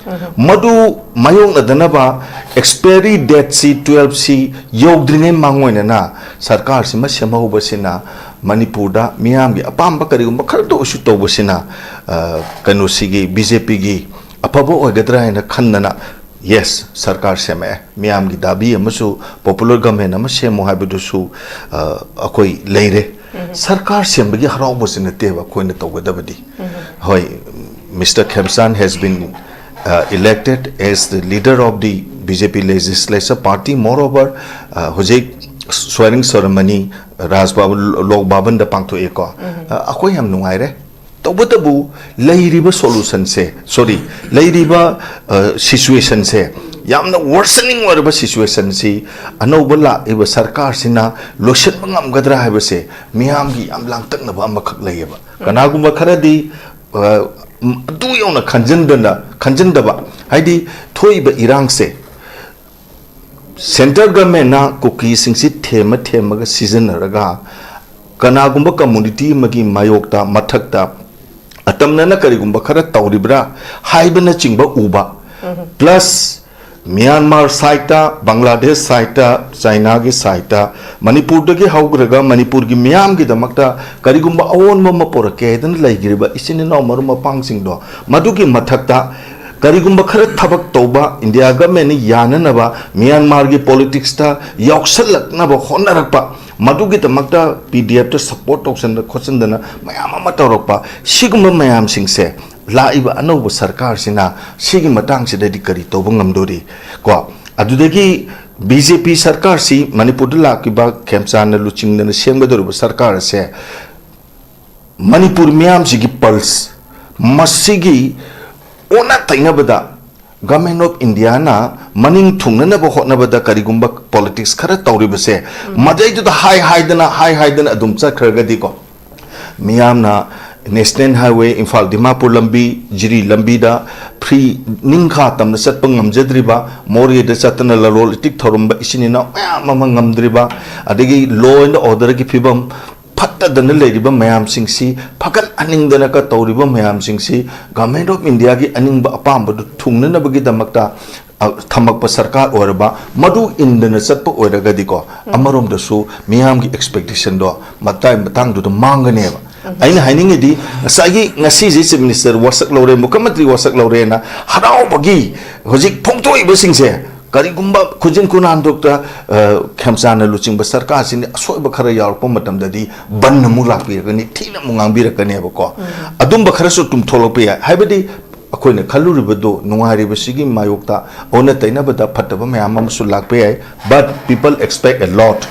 ꯃꯗꯨ ꯃꯥꯌꯣꯛꯅꯗꯅꯕ ꯑꯦꯛꯁꯄꯥꯏꯔꯤ ꯗꯦꯠꯁꯤ ꯇꯨꯌꯦꯜꯞꯁꯤ ꯌꯧꯗ꯭ꯔꯤꯉꯩ ꯃꯥꯡꯑꯣꯏꯅꯅ ꯁꯔꯀꯥꯔꯁꯤꯃ ꯁꯦꯝꯍꯧꯕꯁꯤꯅ ꯃꯅꯤꯄꯨꯔꯗ ꯃꯤꯌꯥꯝꯒꯤ ꯑꯄꯥꯝꯕ ꯀꯔꯤꯒꯨꯝꯕ ꯈꯔꯗ ꯑꯣꯏꯁꯨ ꯇꯧꯕꯁꯤꯅ, ꯑ, ꯀꯩꯅꯣꯁꯤꯒꯤ ꯕꯤ ꯖꯦ ꯄꯤꯒꯤ ꯑꯐꯕ ꯑꯣꯏꯒꯗ꯭ꯔꯥ ꯍꯥꯏꯅ ꯈꯟꯗꯅ, ꯌꯦꯁ, ꯁꯔꯀꯥꯔ ꯁꯦꯝꯃꯛꯑꯦ, ꯃꯤꯌꯥꯝꯒꯤ ꯗꯥꯕꯤ ꯑꯃꯁꯨ ꯄꯣꯄꯨꯂꯔ ꯒꯃꯦꯟ ꯑꯃ ꯁꯦꯝꯃꯨ ꯍꯥꯏꯕꯗꯨꯁꯨ, ꯑ, ꯑꯩꯈꯣꯏ ꯂꯩꯔꯦ꯫ ꯁꯔꯀꯥꯔ ꯁꯦꯝꯕꯒꯤ ꯍꯔꯥꯎꯕꯁꯤ ꯅꯠꯇꯦꯕ ꯑꯩꯈꯣꯏꯅ ꯇꯧꯒꯗꯕꯗꯤ꯫ ꯍꯣꯏ, Mister Khemchand has been, uh, elected as the leader of the B J P legislature party. Moreover, uh, ꯍꯧꯖꯤꯛ swearing ceremony ꯔꯥꯖ ꯚꯕꯟ, ꯂꯣꯛ ꯚꯕꯟꯗ ꯄꯥꯡꯊꯣꯛꯑꯦꯀꯣ꯫ ꯑ, ꯑꯩꯈꯣꯏ ꯌꯥꯝ ꯅꯨꯡꯉꯥꯏꯔꯦ꯫ ꯇꯧꯕꯇꯕꯨ ꯂꯩꯔꯤꯕ ꯁꯣꯂꯨꯁꯟꯁꯦ, ꯁꯣꯔꯤ, ꯂꯩꯔꯤꯕ, ꯑ, ꯁꯤꯆꯨꯋꯦꯁꯟꯁꯦ, ꯌꯥꯝꯅ ꯋꯔꯁꯅꯤꯡ ꯑꯣꯏꯔꯕ ꯁꯤꯆꯨꯋꯦꯁꯟꯁꯤ ꯑꯅꯧꯕ ꯂꯥꯛꯏꯕ ꯁꯔꯀꯥꯔꯁꯤꯅ ꯂꯣꯏꯁꯤꯟꯕ ꯉꯝꯒꯗ꯭ꯔꯥ ꯍꯥꯏꯕꯁꯦ ꯃꯤꯌꯥꯝꯒꯤ ꯌꯥꯝ ꯂꯥꯡꯇꯛꯅꯕ ꯑꯃꯈꯛ ꯂꯩꯌꯦꯕ꯫ ꯀꯅꯥꯒꯨꯝꯕ ꯈꯔꯗꯤ, ꯑ, ꯎꯝ, ꯑꯗꯨ ꯌꯧꯅ ꯈꯟꯖꯟꯗꯅ, ꯈꯟꯖꯟꯗꯕ, ꯍꯥꯏꯗꯤ ꯊꯣꯛꯏꯕ ꯏꯔꯥꯡꯁꯦ ꯁꯦꯟꯇ꯭ꯔꯦꯜ ꯒꯚꯔꯟꯃꯦꯟꯠꯅ ꯀꯨꯀꯤꯁꯤꯡꯁꯤ ꯊꯦꯝꯃ ꯊꯦꯝꯃꯒ ꯁꯤꯖꯤꯟꯅꯔꯒ ꯀꯅꯥꯒꯨꯝꯕ ꯀꯝꯃꯨꯅꯤꯇꯤ ꯑꯃꯒꯤ ꯃꯥꯌꯣꯛꯇ, ꯃꯊꯛꯇ ꯑꯇꯝꯅꯅ ꯀꯔꯤꯒꯨꯝꯕ ꯈꯔ ꯇꯧꯔꯤꯕ꯭ꯔꯥ ꯍꯥꯏꯕꯅꯆꯤꯡꯕ ꯎꯕ, ꯄ꯭ꯂꯁ ꯃ꯭ꯌꯥꯟꯃꯥꯔ ꯁꯥꯏꯠꯇ, ꯕꯪꯒ꯭ꯂꯥꯗꯦꯁ ꯁꯥꯏꯠꯇ, ꯆꯥꯏꯅꯥꯒꯤ ꯁꯥꯏꯠꯇ, ꯃꯅꯤꯄꯨꯔꯗꯒꯤ ꯍꯧꯈ꯭ꯔꯒ ꯃꯅꯤꯄꯨꯔꯒꯤ ꯃꯤꯌꯥꯝꯒꯤꯗꯃꯛꯇ ꯀꯔꯤꯒꯨꯝꯕ ꯑꯑꯣꯟꯕ ꯑꯃ ꯄꯨꯔꯛꯀꯦ ꯍꯥꯏꯗꯅ ꯂꯩꯈ꯭ꯔꯤꯕ ꯏꯆꯤꯟ ꯏꯅꯥꯎ ꯃꯔꯨꯞ ꯃꯄꯥꯡꯁꯤꯡꯗꯣ, ꯃꯗꯨꯒꯤ ꯃꯊꯛꯇ ꯀꯔꯤꯒꯨꯝꯕ ꯈꯔ ꯊꯕꯛ ꯇꯧꯕ ꯏꯟꯗꯤꯌꯥ ꯒꯚꯔꯟꯃꯦꯟꯠꯅ ꯌꯥꯅꯅꯕ ꯃ꯭ꯌꯥꯟꯃꯥꯔꯒꯤ ꯄꯣꯂꯤꯇꯤꯛꯁꯇ ꯌꯥꯎꯁꯜꯂꯛꯅꯕ ꯍꯣꯠꯅꯔꯛꯄ, ꯃꯗꯨꯒꯤꯗꯃꯛꯇ ꯄꯤ ꯗꯤ ꯑꯦꯐꯇ ꯁꯄꯣꯔꯠ ꯇꯧꯁꯟꯗ ꯈꯣꯠꯆꯟꯗꯅ ꯃꯌꯥꯝ ꯑꯃ ꯇꯧꯔꯛꯄ, ꯁꯤꯒꯨꯝꯕ ꯃꯌꯥꯝꯁꯤꯡꯁꯦ ꯂꯥꯛꯏꯕ ꯑꯅꯧꯕ ꯁꯔꯀꯥꯔꯁꯤꯅ ꯁꯤꯒꯤ ꯃꯇꯥꯡꯁꯤꯗꯗꯤ ꯀꯔꯤ ꯇꯧꯕ ꯉꯝꯗꯣꯔꯤ? ꯀꯣ, ꯑꯗꯨꯗꯒꯤ ꯕꯤ ꯖꯦ ꯄꯤ ꯁꯔꯀꯥꯔꯁꯤ, ꯃꯅꯤꯄꯨꯔꯗ ꯂꯥꯛꯈꯤꯕ ꯈꯦꯝꯆꯥꯟꯅ ꯂꯨꯆꯤꯡꯗꯅ ꯁꯦꯝꯒꯗꯧꯔꯤꯕ ꯁꯔꯀꯥꯔ ꯑꯁꯦ ꯃꯅꯤꯄꯨꯔ ꯃꯤꯌꯥꯝꯁꯤꯒꯤ ꯄꯜꯁ, ꯃꯁꯤꯒꯤ ꯑꯣꯟꯅ ꯇꯩꯅꯕꯗ ꯒꯚꯔꯟꯃꯦꯟꯠ ꯑꯣꯐ ꯏꯟꯗꯤꯌꯥꯅ ꯃꯅꯤꯡ ꯊꯨꯡꯅꯅꯕ ꯍꯣꯠꯅꯕꯗ ꯀꯔꯤꯒꯨꯝꯕ ꯄꯣꯂꯤꯇꯤꯛꯁ ꯈꯔ ꯇꯧꯔꯤꯕꯁꯦ, ꯃꯗꯩꯗꯨꯗ ꯍꯥꯏ ꯍꯥꯏꯗꯅ, ꯍꯥꯏ ꯍꯥꯏꯗꯅ ꯑꯗꯨꯝ ꯆꯠꯈ꯭ꯔꯒꯗꯤꯀꯣ, ꯃꯤꯌꯥꯝꯅ ꯅꯦꯁꯅꯦꯜ ꯍꯥꯏꯋꯦ ꯏꯝꯐꯥꯜ ꯗꯤꯃꯥꯄꯨꯔ ꯂꯝꯕꯤ, ꯖꯤꯔꯤ ꯂꯝꯕꯤꯗ ꯇꯤ ꯅꯤꯡꯈꯥ ꯇꯝꯅ ꯆꯠꯄ ꯉꯝꯖꯗ꯭ꯔꯤꯕ, ꯃꯣꯔꯦꯗ ꯆꯠꯇꯅ ꯂꯂꯣꯜ ꯏꯇꯤꯛ ꯊꯧꯔꯝꯕ ꯏꯆꯤꯟ ꯏꯅꯥꯎ ꯃꯌꯥꯝ ꯑꯃ ꯉꯝꯗ꯭ꯔꯤꯕ, ꯑꯗꯒꯤ law and orderꯒꯤ ꯐꯤꯕꯝ ꯐꯠꯇꯗꯅ ꯂꯩꯔꯤꯕ ꯃꯌꯥꯝꯁꯤꯡꯁꯤ ꯐꯒꯠꯍꯟꯅꯤꯡꯗꯅꯒ ꯇꯧꯔꯤꯕ ꯃꯌꯥꯝꯁꯤꯡꯁꯤ Government of Indiaꯒꯤ ꯑꯅꯤꯡꯕ ꯑꯄꯥꯝꯕꯗꯨ ꯊꯨꯡꯅꯅꯕꯒꯤꯗꯃꯛꯇ, ꯑ, ꯊꯝꯃꯛꯄ ꯁꯔꯀꯥꯔ ꯑꯣꯏꯔꯕ, ꯃꯗꯨ ꯏꯟꯗꯅ ꯆꯠꯄ ꯑꯣꯏꯔꯒꯗꯤꯀꯣ, ꯑꯃꯔꯣꯝꯗꯁꯨ ꯃꯤꯌꯥꯝꯒꯤ expectationꯗꯣ ꯃꯇꯥꯡ ꯃꯇꯥꯡꯗꯨꯗ ꯃꯥꯡꯒꯅꯦꯕ꯫ ꯑꯩꯅ ꯍꯥꯏꯅꯤꯡꯉꯤꯗꯤ, ꯉꯁꯥꯏꯒꯤ ꯉꯁꯤꯁꯦ Chief Minister ꯋꯥꯁꯛ ꯂꯧꯔꯦ, ꯃꯨꯈ꯭ꯌꯃꯟꯇ꯭ꯔꯤ ꯋꯥꯁꯛ ꯂꯧꯔꯦꯅ ꯍꯔꯥꯎꯕꯒꯤ ꯍꯧꯖꯤꯛ ꯐꯣꯡꯗꯣꯛꯏꯕꯁꯤꯡꯁꯦ, ꯀꯔꯤꯒꯨꯝꯕ ꯈꯨꯖꯤꯟ ꯈꯨꯅꯥꯟꯗꯣꯛꯇ, ꯑ, ꯈꯦꯝꯆꯥꯟꯅ ꯂꯨꯆꯤꯡꯕ ꯁꯔꯀꯥꯔꯁꯤꯅ ꯑꯁꯣꯏꯕ ꯈꯔ ꯌꯥꯎꯔꯛꯄ ꯃꯇꯝꯗꯗꯤ ꯕꯟ ꯑꯃꯨꯛ ꯂꯥꯛꯄꯤꯔꯛꯀꯅꯤ, ꯊꯤꯅ ꯑꯃꯨꯛ ꯉꯥꯡꯕꯤꯔꯛꯀꯅꯦꯕꯀꯣ꯫ ꯑꯗꯨꯝꯕ ꯈꯔꯁꯨ ꯑꯗꯨꯝ ꯊꯣꯛꯂꯛꯄ ꯌꯥꯏ꯫ ꯍꯥꯏꯕꯗꯤ ꯑꯩꯈꯣꯏꯅ ꯈꯜꯂꯨꯔꯤꯕꯗꯣ ꯅꯨꯡꯉꯥꯏꯔꯤꯕꯁꯤꯒꯤ ꯃꯥꯌꯣꯛꯇ ꯑꯣꯟꯅ ꯇꯩꯅꯕꯗ ꯐꯠꯇꯕ ꯃꯌꯥꯝ ꯑꯃꯁꯨ ꯂꯥꯛꯄ ꯌꯥꯏ꯫ But people expect a lot.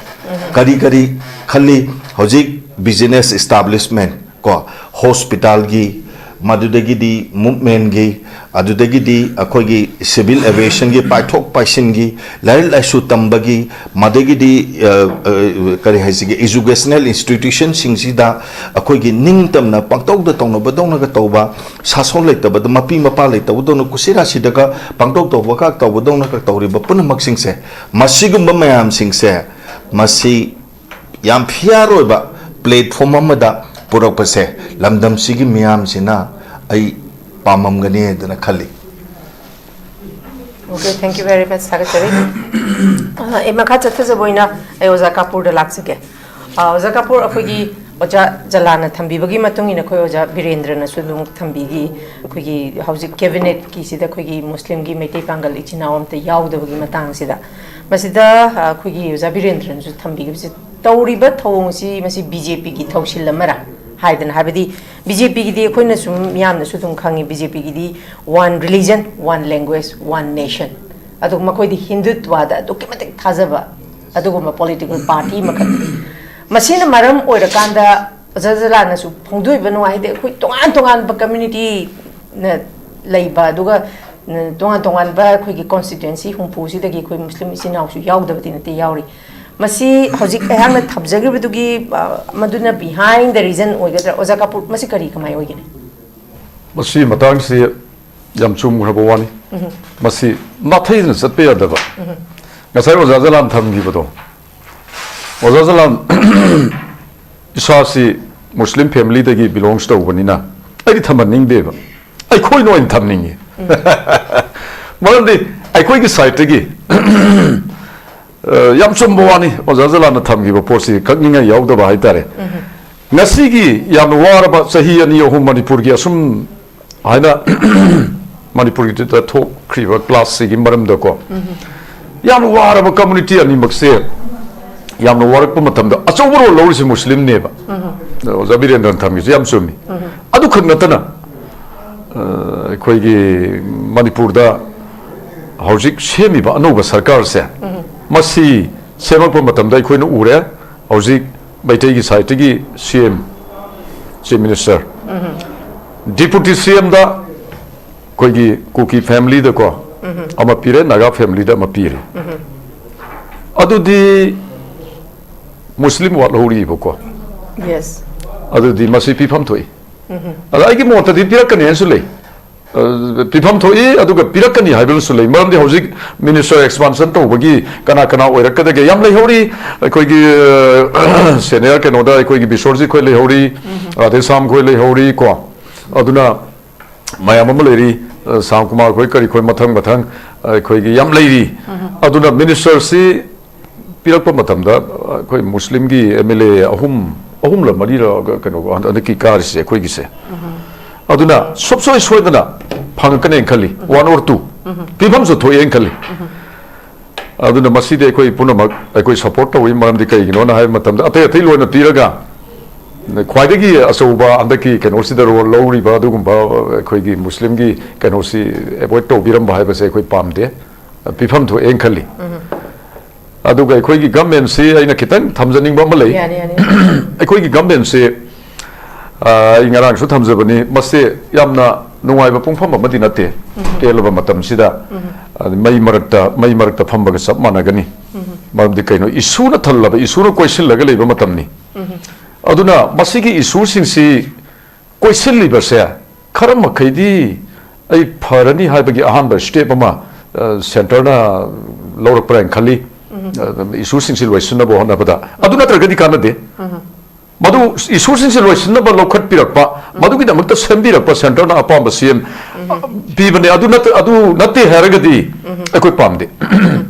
ꯀꯔꯤ ꯀꯔꯤ ꯈꯜꯂꯤ ꯍꯧꯖꯤꯛ? Business establishment ꯀꯣ, hospitalꯒꯤ, ꯃꯗꯨꯗꯒꯤꯗꯤ movementꯒꯤ, ꯑꯗꯨꯗꯒꯤꯗꯤ ꯑꯩꯈꯣꯏꯒꯤ civil aviationꯒꯤ ꯄꯥꯏꯊꯣꯛ ꯄꯥꯏꯁꯤꯟꯒꯤ, ꯂꯥꯏꯔꯤꯛ ꯂꯥꯏꯁꯨ ꯇꯝꯕꯒꯤ, ꯃꯗꯒꯤꯗꯤ, ꯑ, ꯑ, ꯀꯔꯤ ꯍꯥꯏꯁꯤꯒꯦ, educational institutionꯁꯤꯡꯁꯤꯗ ꯑꯩꯈꯣꯏꯒꯤ ꯅꯤꯡꯇꯝꯅ ꯄꯪꯇꯧꯗ ꯇꯧꯅꯕꯗꯧꯅꯒ ꯇꯧꯕ, ꯁꯥꯁꯣꯟ ꯂꯩꯇꯕꯗ, ꯃꯄꯤ ꯃꯄꯥ ꯂꯩꯇꯕꯗꯧꯅ ꯀꯨꯁꯤꯔꯥꯁꯤꯗꯒ ꯄꯪꯇꯧ ꯇꯧꯕꯒ ꯇꯧꯕꯗꯧꯅꯒ ꯇꯧꯔꯤꯕ ꯄꯨꯝꯅꯃꯛꯁꯤꯡꯁꯦ, ꯃꯁꯤꯒꯨꯝꯕ ꯃꯌꯥꯝꯁꯤꯡꯁꯦ, ꯃꯁꯤ ꯌꯥꯝ fair ꯑꯣꯏꯕ platform ꯑꯃꯗ ꯄꯨꯔꯛꯄꯁꯦ ꯂꯝꯗꯝꯁꯤꯒꯤ ꯃꯤꯌꯥꯝꯁꯤꯅ ꯑꯩ ꯄꯥꯝꯃꯝꯒꯅꯤ ꯍꯥꯏꯗꯅ ꯈꯜꯂꯤ꯫ Okay, thank you very much, ꯊꯥꯒꯠꯆꯔꯤ꯫ ꯑ, ꯑꯩ ꯃꯈꯥ ꯆꯠꯊꯖꯕ ꯑꯣꯏꯅ ꯑꯩ ꯑꯣꯖꯥ ꯀꯥꯄꯨꯔꯗ ꯂꯥꯛꯆꯒꯦ꯫ ꯑ, ꯑꯣꯖꯥ ꯀꯥꯄꯨꯔ, ꯑꯩꯈꯣꯏꯒꯤ ꯑꯣꯖꯥ ꯖꯂꯥꯅ ꯊꯝꯕꯤꯕꯒꯤ ꯃꯇꯨꯡ ꯏꯟꯅ ꯑꯩꯈꯣꯏ ꯑꯣꯖꯥ ꯕꯤꯔꯦꯟꯗ꯭ꯔꯅꯁꯨ ꯑꯗꯨꯝ ꯊꯝꯕꯤꯈꯤ, ꯑꯩꯈꯣꯏꯒꯤ ꯍꯧꯖꯤꯛ cabinetꯀꯤꯁꯤꯗ ꯑꯩꯈꯣꯏꯒꯤ ꯃꯨꯁꯂꯤꯝꯒꯤ ꯃꯩꯇꯩ ꯄꯥꯡꯒꯜ ꯏꯆꯤꯟ ꯏꯅꯥꯎ ꯑꯝꯇ ꯌꯥꯎꯗꯕꯒꯤ ꯃꯇꯥꯡꯁꯤꯗ꯫ ꯃꯁꯤꯗ, ꯑ, ꯑꯩꯈꯣꯏꯒꯤ ꯑꯣꯖꯥ ꯕꯤꯔꯦꯟꯗ꯭ꯔꯅꯁꯨ ꯊꯝꯕꯤꯈꯤꯕꯁꯤ, ꯇꯧꯔꯤꯕ ꯊꯧꯑꯣꯡꯁꯤ ꯃꯁꯤ BJPꯒꯤ ꯊꯧꯁꯤꯜ ꯑꯃꯔ ꯍꯥꯏꯗꯅ, ꯍꯥꯏꯕꯗꯤ BJPꯒꯤꯗꯤ ꯑꯩꯈꯣꯏꯅ ꯁꯨꯝ ꯃꯤꯌꯥꯝꯅꯁꯨ ꯑꯗꯨꯝ ꯈꯪꯉꯤ, BJPꯒꯤꯗꯤ one religion, one language, one nation, ꯑꯗꯨꯒ ꯃꯈꯣꯏꯗꯤ ꯍꯤꯟꯗꯨꯠꯋꯥꯗ ꯑꯗꯨꯛꯀꯤ ꯃꯇꯤꯛ ꯊꯥꯖꯕ ꯑꯗꯨꯒꯨꯝꯕ political party ꯑꯃꯈꯛꯅꯤ꯫ ꯃꯁꯤꯅ ꯃꯔꯝ ꯑꯣꯏꯔꯀꯥꯟꯗ ꯑꯣꯖꯥ ꯖꯂꯥꯅꯁꯨ ꯐꯣꯡꯗꯣꯛꯏꯕ ꯅꯨꯡꯉꯥꯏ, ꯍꯥꯏꯗꯤ ꯑꯩꯈꯣꯏ ꯇꯣꯉꯥꯟ ꯇꯣꯉꯥꯟꯕ communityꯅ ꯂꯩꯕ, ꯑꯗꯨꯒ ꯇꯣꯉꯥꯟ ꯇꯣꯉꯥꯟꯕ ꯑꯩꯈꯣꯏꯒꯤ constituency ꯍꯨꯝꯐꯨꯁꯤꯗꯒꯤ ꯑꯩꯈꯣꯏ ꯃꯨꯁꯂꯤꯝ ꯏꯆꯤꯟ ꯏꯅꯥꯎꯁꯨ ꯌꯥꯎꯗꯕꯗꯤ ꯅꯠꯇꯦ, ꯌꯥꯎꯔꯤ꯫ ꯃꯁꯤ ꯍꯧꯖꯤꯛ ꯑꯩꯍꯥꯛꯅ ꯊꯝꯖꯈ꯭ꯔꯤꯕꯗꯨꯒꯤ, ꯑ, ꯃꯗꯨꯅ behind the reason ꯑꯣꯏꯒꯗ꯭ꯔꯥ? ꯑꯣꯖꯥ ꯀꯥꯄꯨꯔ, ꯃꯁꯤ ꯀꯔꯤ, ꯀꯃꯥꯏ ꯑꯣꯏꯒꯅꯤ? ꯃꯁꯤ ꯃꯇꯥꯡꯁꯤ ꯌꯥꯝ ꯆꯨꯝꯈ꯭ꯔꯕ ꯋꯥꯅꯤ꯫ ꯃꯁꯤ ꯅꯥꯊꯩꯗꯅ ꯆꯠꯄ ꯌꯥꯗꯕ꯫ ꯉꯁꯥꯏ ꯑꯣꯖꯥ ꯖꯂꯥꯟ ꯊꯝꯈꯤꯕꯗꯣ, ꯑꯣꯖꯥ ꯖꯂꯥꯟ, ꯏꯁꯥꯁꯤ ꯃꯨꯁꯂꯤꯝ ꯐꯦꯃꯤꯂꯤꯗꯒꯤ ꯕꯤꯂꯣꯡꯁ ꯇꯧꯕꯅꯤꯅ ꯑꯩꯗꯤ ꯊꯝꯍꯟꯅꯤꯡꯗꯦꯕ꯫ ꯑꯩꯈꯣꯏꯅ ꯑꯣꯏꯅ ꯊꯝꯅꯤꯡꯉꯤ꯫ ꯃꯔꯝꯗꯤ ꯑꯩꯈꯣꯏꯒꯤ ꯁꯥꯏꯠꯇꯒꯤ, ꯑ, ꯌꯥꯝ ꯆꯨꯝꯕ ꯋꯥꯅꯤ ꯑꯣꯖꯥ ꯖꯂꯥꯟꯅ ꯊꯝꯈꯤꯕ ꯄꯣꯠꯁꯤ ꯀꯛꯅꯤꯡꯉꯥꯏ ꯌꯥꯎꯗꯕ ꯍꯥꯏꯇꯥꯔꯦ꯫ ꯉꯁꯤꯒꯤ ꯌꯥꯝꯅ ꯋꯥꯔꯕ ꯆꯍꯤ ꯑꯅꯤ ꯑꯍꯨꯝ ꯃꯅꯤꯄꯨꯔꯒꯤ ꯑꯁꯨꯝ ꯍꯥꯏꯅ ꯃꯅꯤꯄꯨꯔꯒꯤꯗ ꯊꯣꯛꯈ꯭ꯔꯤꯕ ꯀ꯭ꯂꯥꯁꯁꯤꯒꯤ ꯃꯔꯝꯗꯀꯣ, ꯌꯥꯝꯅ ꯋꯥꯔꯕ ꯀꯝꯃꯨꯅꯤꯇꯤ ꯑꯅꯤꯃꯛꯁꯦ ꯌꯥꯝꯅ ꯋꯥꯔꯛꯄ ꯃꯇꯝꯗ ꯑꯆꯧꯕ ꯔꯣꯜ ꯂꯧꯔꯤꯁꯦ ꯃꯨꯁꯂꯤꯝꯅꯦꯕ꯫ ꯑꯣꯖꯥ ꯕꯤꯔꯦꯟꯗ꯭ꯔꯅ ꯊꯝꯃꯤꯁꯦ ꯌꯥꯝ ꯆꯨꯝꯃꯤ꯫ ꯑꯗꯨꯈꯛ ꯅꯠꯇꯅ, ꯑ, ꯑꯩꯈꯣꯏꯒꯤ ꯃꯅꯤꯄꯨꯔꯗ ꯍꯧꯖꯤꯛ ꯁꯦꯝꯃꯤꯕ ꯑꯅꯧꯕ ꯁꯔꯀꯥꯔꯁꯦ, ꯃꯁꯤ ꯁꯦꯝꯃꯛꯄ ꯃꯇꯝꯗ ꯑꯩꯈꯣꯏꯅ ꯎꯔꯦ, ꯍꯧꯖꯤꯛ ꯃꯩꯇꯩꯒꯤ ꯁꯥꯏꯠꯇꯒꯤ ꯁꯤ ꯑꯦꯝ, ꯆꯤꯐ ꯃꯤꯅꯤꯁꯇꯔ, ꯗꯤꯄꯨꯇꯤ ꯁꯤ ꯑꯦꯝꯗ ꯑꯩꯈꯣꯏꯒꯤ ꯀꯨꯀꯤ ꯐꯦꯃꯤꯂꯤꯗꯀꯣ ꯑꯃ ꯄꯤꯔꯦ, ꯅꯥꯒꯥ ꯐꯦꯃꯤꯂꯤꯗ ꯑꯃ ꯄꯤꯔꯦ꯫ ꯑꯗꯨꯗꯤ ꯃꯨꯁꯂꯤꯝ ꯋꯥꯠꯍꯧꯔꯤꯕꯀꯣ꯫ ꯌꯦꯁ꯫ ꯑꯗꯨꯗꯤ ꯃꯁꯤ ꯄꯤꯐꯝ ꯊꯣꯛꯏ꯫ ꯑꯗ ꯑꯩꯒꯤ ꯃꯣꯠꯇꯗꯤ ꯄꯤꯔꯛꯀꯅꯤ ꯍꯥꯏꯅꯁꯨ ꯂꯩ꯫ ꯑ, ꯄꯤꯐꯝ ꯊꯣꯛꯏ, ꯑꯗꯨꯒ ꯄꯤꯔꯛꯀꯅꯤ ꯍꯥꯏꯕ ꯑꯃꯁꯨ ꯂꯩ꯫ ꯃꯔꯝꯗꯤ ꯍꯧꯖꯤꯛ ꯃꯤꯅꯤꯁꯇꯔ ꯑꯦꯛꯁꯄꯥꯟꯁꯟ ꯇꯧꯕꯒꯤ ꯀꯅꯥ ꯀꯅꯥ ꯑꯣꯏꯔꯛꯀꯗꯒꯦ? ꯌꯥꯝ ꯂꯩꯍꯧꯔꯤ꯫ ꯑꯩꯈꯣꯏꯒꯤ, ꯑ, ꯁꯦꯅꯤꯌꯔ ꯀꯩꯅꯣꯗ ꯑꯩꯈꯣꯏꯒꯤ ꯕꯤꯁꯣꯔꯖꯤꯠ ꯈꯣꯏ ꯂꯩꯍꯧꯔꯤ, ꯔꯥꯙꯦꯁ꯭ꯌꯥꯝ ꯈꯣꯏ ꯂꯩꯍꯧꯔꯤ ꯀꯣ꯫ ꯑꯗꯨꯅ ꯃꯌꯥꯝ ꯑꯃ ꯂꯩꯔꯤ, ꯑ, ꯁ꯭ꯌꯥꯝ ꯀꯨꯃꯥꯔ ꯈꯣꯏ ꯀꯔꯤ ꯈꯣꯏ ꯃꯊꯪ ꯃꯊꯪ ꯑꯩꯈꯣꯏꯒꯤ ꯌꯥꯝ ꯂꯩꯔꯤ꯫ ꯑꯗꯨꯅ ꯃꯤꯅꯤꯁꯇꯔꯁꯤ ꯄꯤꯔꯛꯄ ꯃꯇꯝꯗ ꯑꯩꯈꯣꯏ ꯃꯨꯁꯂꯤꯝꯒꯤ ꯑꯦꯝ ꯑꯦꯜ ꯑꯦ ꯑꯍꯨꯝ, ꯑꯍꯨꯝꯂ ꯃꯔꯤꯔ ꯀꯩꯅꯣ ꯍꯟꯗꯛꯀꯤ ꯀꯥꯔꯤꯁꯦ ꯑꯩꯈꯣꯏꯒꯤꯁꯦ꯫ ꯑꯗꯨꯅ ꯁꯨꯡꯁꯣꯏ ꯁꯣꯏꯗꯅ ꯐꯪꯉꯛꯀꯅꯦꯅ ꯈꯜꯂꯤ, ꯋꯥꯟ ꯑꯣꯔ ꯇꯨ ꯄꯤꯐꯝꯁꯨ ꯊꯣꯛꯑꯦꯅ ꯈꯜꯂꯤ꯫ ꯑꯗꯨꯅ ꯃꯁꯤꯗꯤ ꯑꯩꯈꯣꯏ ꯄꯨꯝꯅꯃꯛ ꯑꯩꯈꯣꯏ ꯁꯄꯣꯔꯠ ꯇꯧꯏ꯫ ꯃꯔꯝꯗꯤ ꯀꯩꯒꯤꯅꯣꯅ ꯍꯥꯏꯕ ꯃꯇꯝꯗ ꯑꯇꯩ ꯑꯇꯩ ꯂꯣꯏꯅ ꯄꯤꯔꯒ ꯈ꯭ꯋꯥꯏꯗꯒꯤ ꯑꯆꯧꯕ ꯍꯟꯗꯛꯀꯤ ꯀꯩꯅꯣꯁꯤꯗ ꯔꯣꯜ ꯂꯧꯔꯤꯕ ꯑꯗꯨꯒꯨꯝꯕ ꯑꯩꯈꯣꯏꯒꯤ ꯃꯨꯁꯂꯤꯝꯒꯤ ꯀꯩꯅꯣꯁꯤ ꯑꯦꯚꯣꯏꯗ ꯇꯧꯕꯤꯔꯝꯕ ꯍꯥꯏꯕꯁꯦ ꯑꯩꯈꯣꯏ ꯄꯥꯝꯗꯦ, ꯄꯤꯐꯝ ꯊꯣꯛꯑꯦꯅ ꯈꯜꯂꯤ꯫ ꯑꯗꯨꯒ ꯑꯩꯈꯣꯏꯒꯤ ꯒꯃꯦꯟꯁꯤ ꯑꯩꯅ ꯈꯤꯇꯪ ꯊꯝꯖꯅꯤꯡꯕ ꯑꯃ ꯂꯩ꯫ ꯌꯥꯅꯤ, ꯌꯥꯅꯤ꯫ ꯑꯩꯈꯣꯏꯒꯤ ꯒꯃꯦꯟꯁꯤ, ꯑ, ꯑꯩ ꯉꯔꯥꯡꯁꯨ ꯊꯝꯖꯕꯅꯤ, ꯃꯁꯦ ꯌꯥꯝꯅ ꯅꯨꯡꯉꯥꯏꯕ ꯄꯨꯡꯐꯝ ꯑꯃꯗꯤ ꯅꯠꯇꯦ꯫ ꯇꯦꯜꯂꯕ ꯃꯇꯝꯁꯤꯗ, ꯑ, ꯃꯩ ꯃꯔꯛꯇ, ꯃꯩ ꯃꯔꯛꯇ ꯐꯝꯕꯒ ꯆꯞ ꯃꯥꯟꯅꯒꯅꯤ꯫ ꯃꯔꯝꯗꯤ ꯀꯩꯅꯣ, ꯏꯁꯨꯅ ꯊꯜꯂꯕ, ꯏꯁꯨꯅ ꯀꯣꯏꯁꯤꯜꯂꯒ ꯂꯩꯕ ꯃꯇꯝꯅꯤ꯫ ꯑꯗꯨꯅ ꯃꯁꯤꯒꯤ ꯏꯁꯨꯁꯤꯡꯁꯤ ꯀꯣꯏꯁꯤꯜꯂꯤꯕꯁꯦ ꯈꯔ ꯃꯈꯩꯗꯤ ꯑꯩ ꯐꯔꯅꯤ ꯍꯥꯏꯕꯒꯤ ꯑꯍꯥꯟꯕ step ꯑꯃ, ꯑ, centreꯅ ꯂꯧꯔꯛꯄ꯭ꯔꯥ ꯍꯥꯏꯅ ꯈꯜꯂꯤ꯫ ꯑ, issueꯁꯤꯡꯁꯤ ꯂꯣꯏꯁꯤꯟꯅꯕ ꯍꯣꯠꯅꯕꯗ꯫ ꯑꯗꯨ ꯅꯠꯇ꯭ꯔꯒꯗꯤ ꯀꯥꯟꯅꯗꯦ꯫ ꯃꯗꯨ issueꯁꯤꯡꯁꯤ ꯂꯣꯏꯁꯤꯟꯅꯕ ꯂꯧꯈꯠꯄꯤꯔꯛꯄ, ꯃꯗꯨꯒꯤꯗꯃꯛꯇ ꯁꯦꯝꯕꯤꯔꯛꯄ centreꯅ ꯑꯄꯥꯝꯕ C M ꯄꯤꯕꯅꯦ꯫ ꯑꯗꯨ ꯅꯠꯇ-, ꯑꯗꯨ ꯅꯠꯇꯦ ꯍꯥꯏꯔꯒꯗꯤ ꯑꯩꯈꯣꯏ ꯄꯥꯝꯗꯦ꯫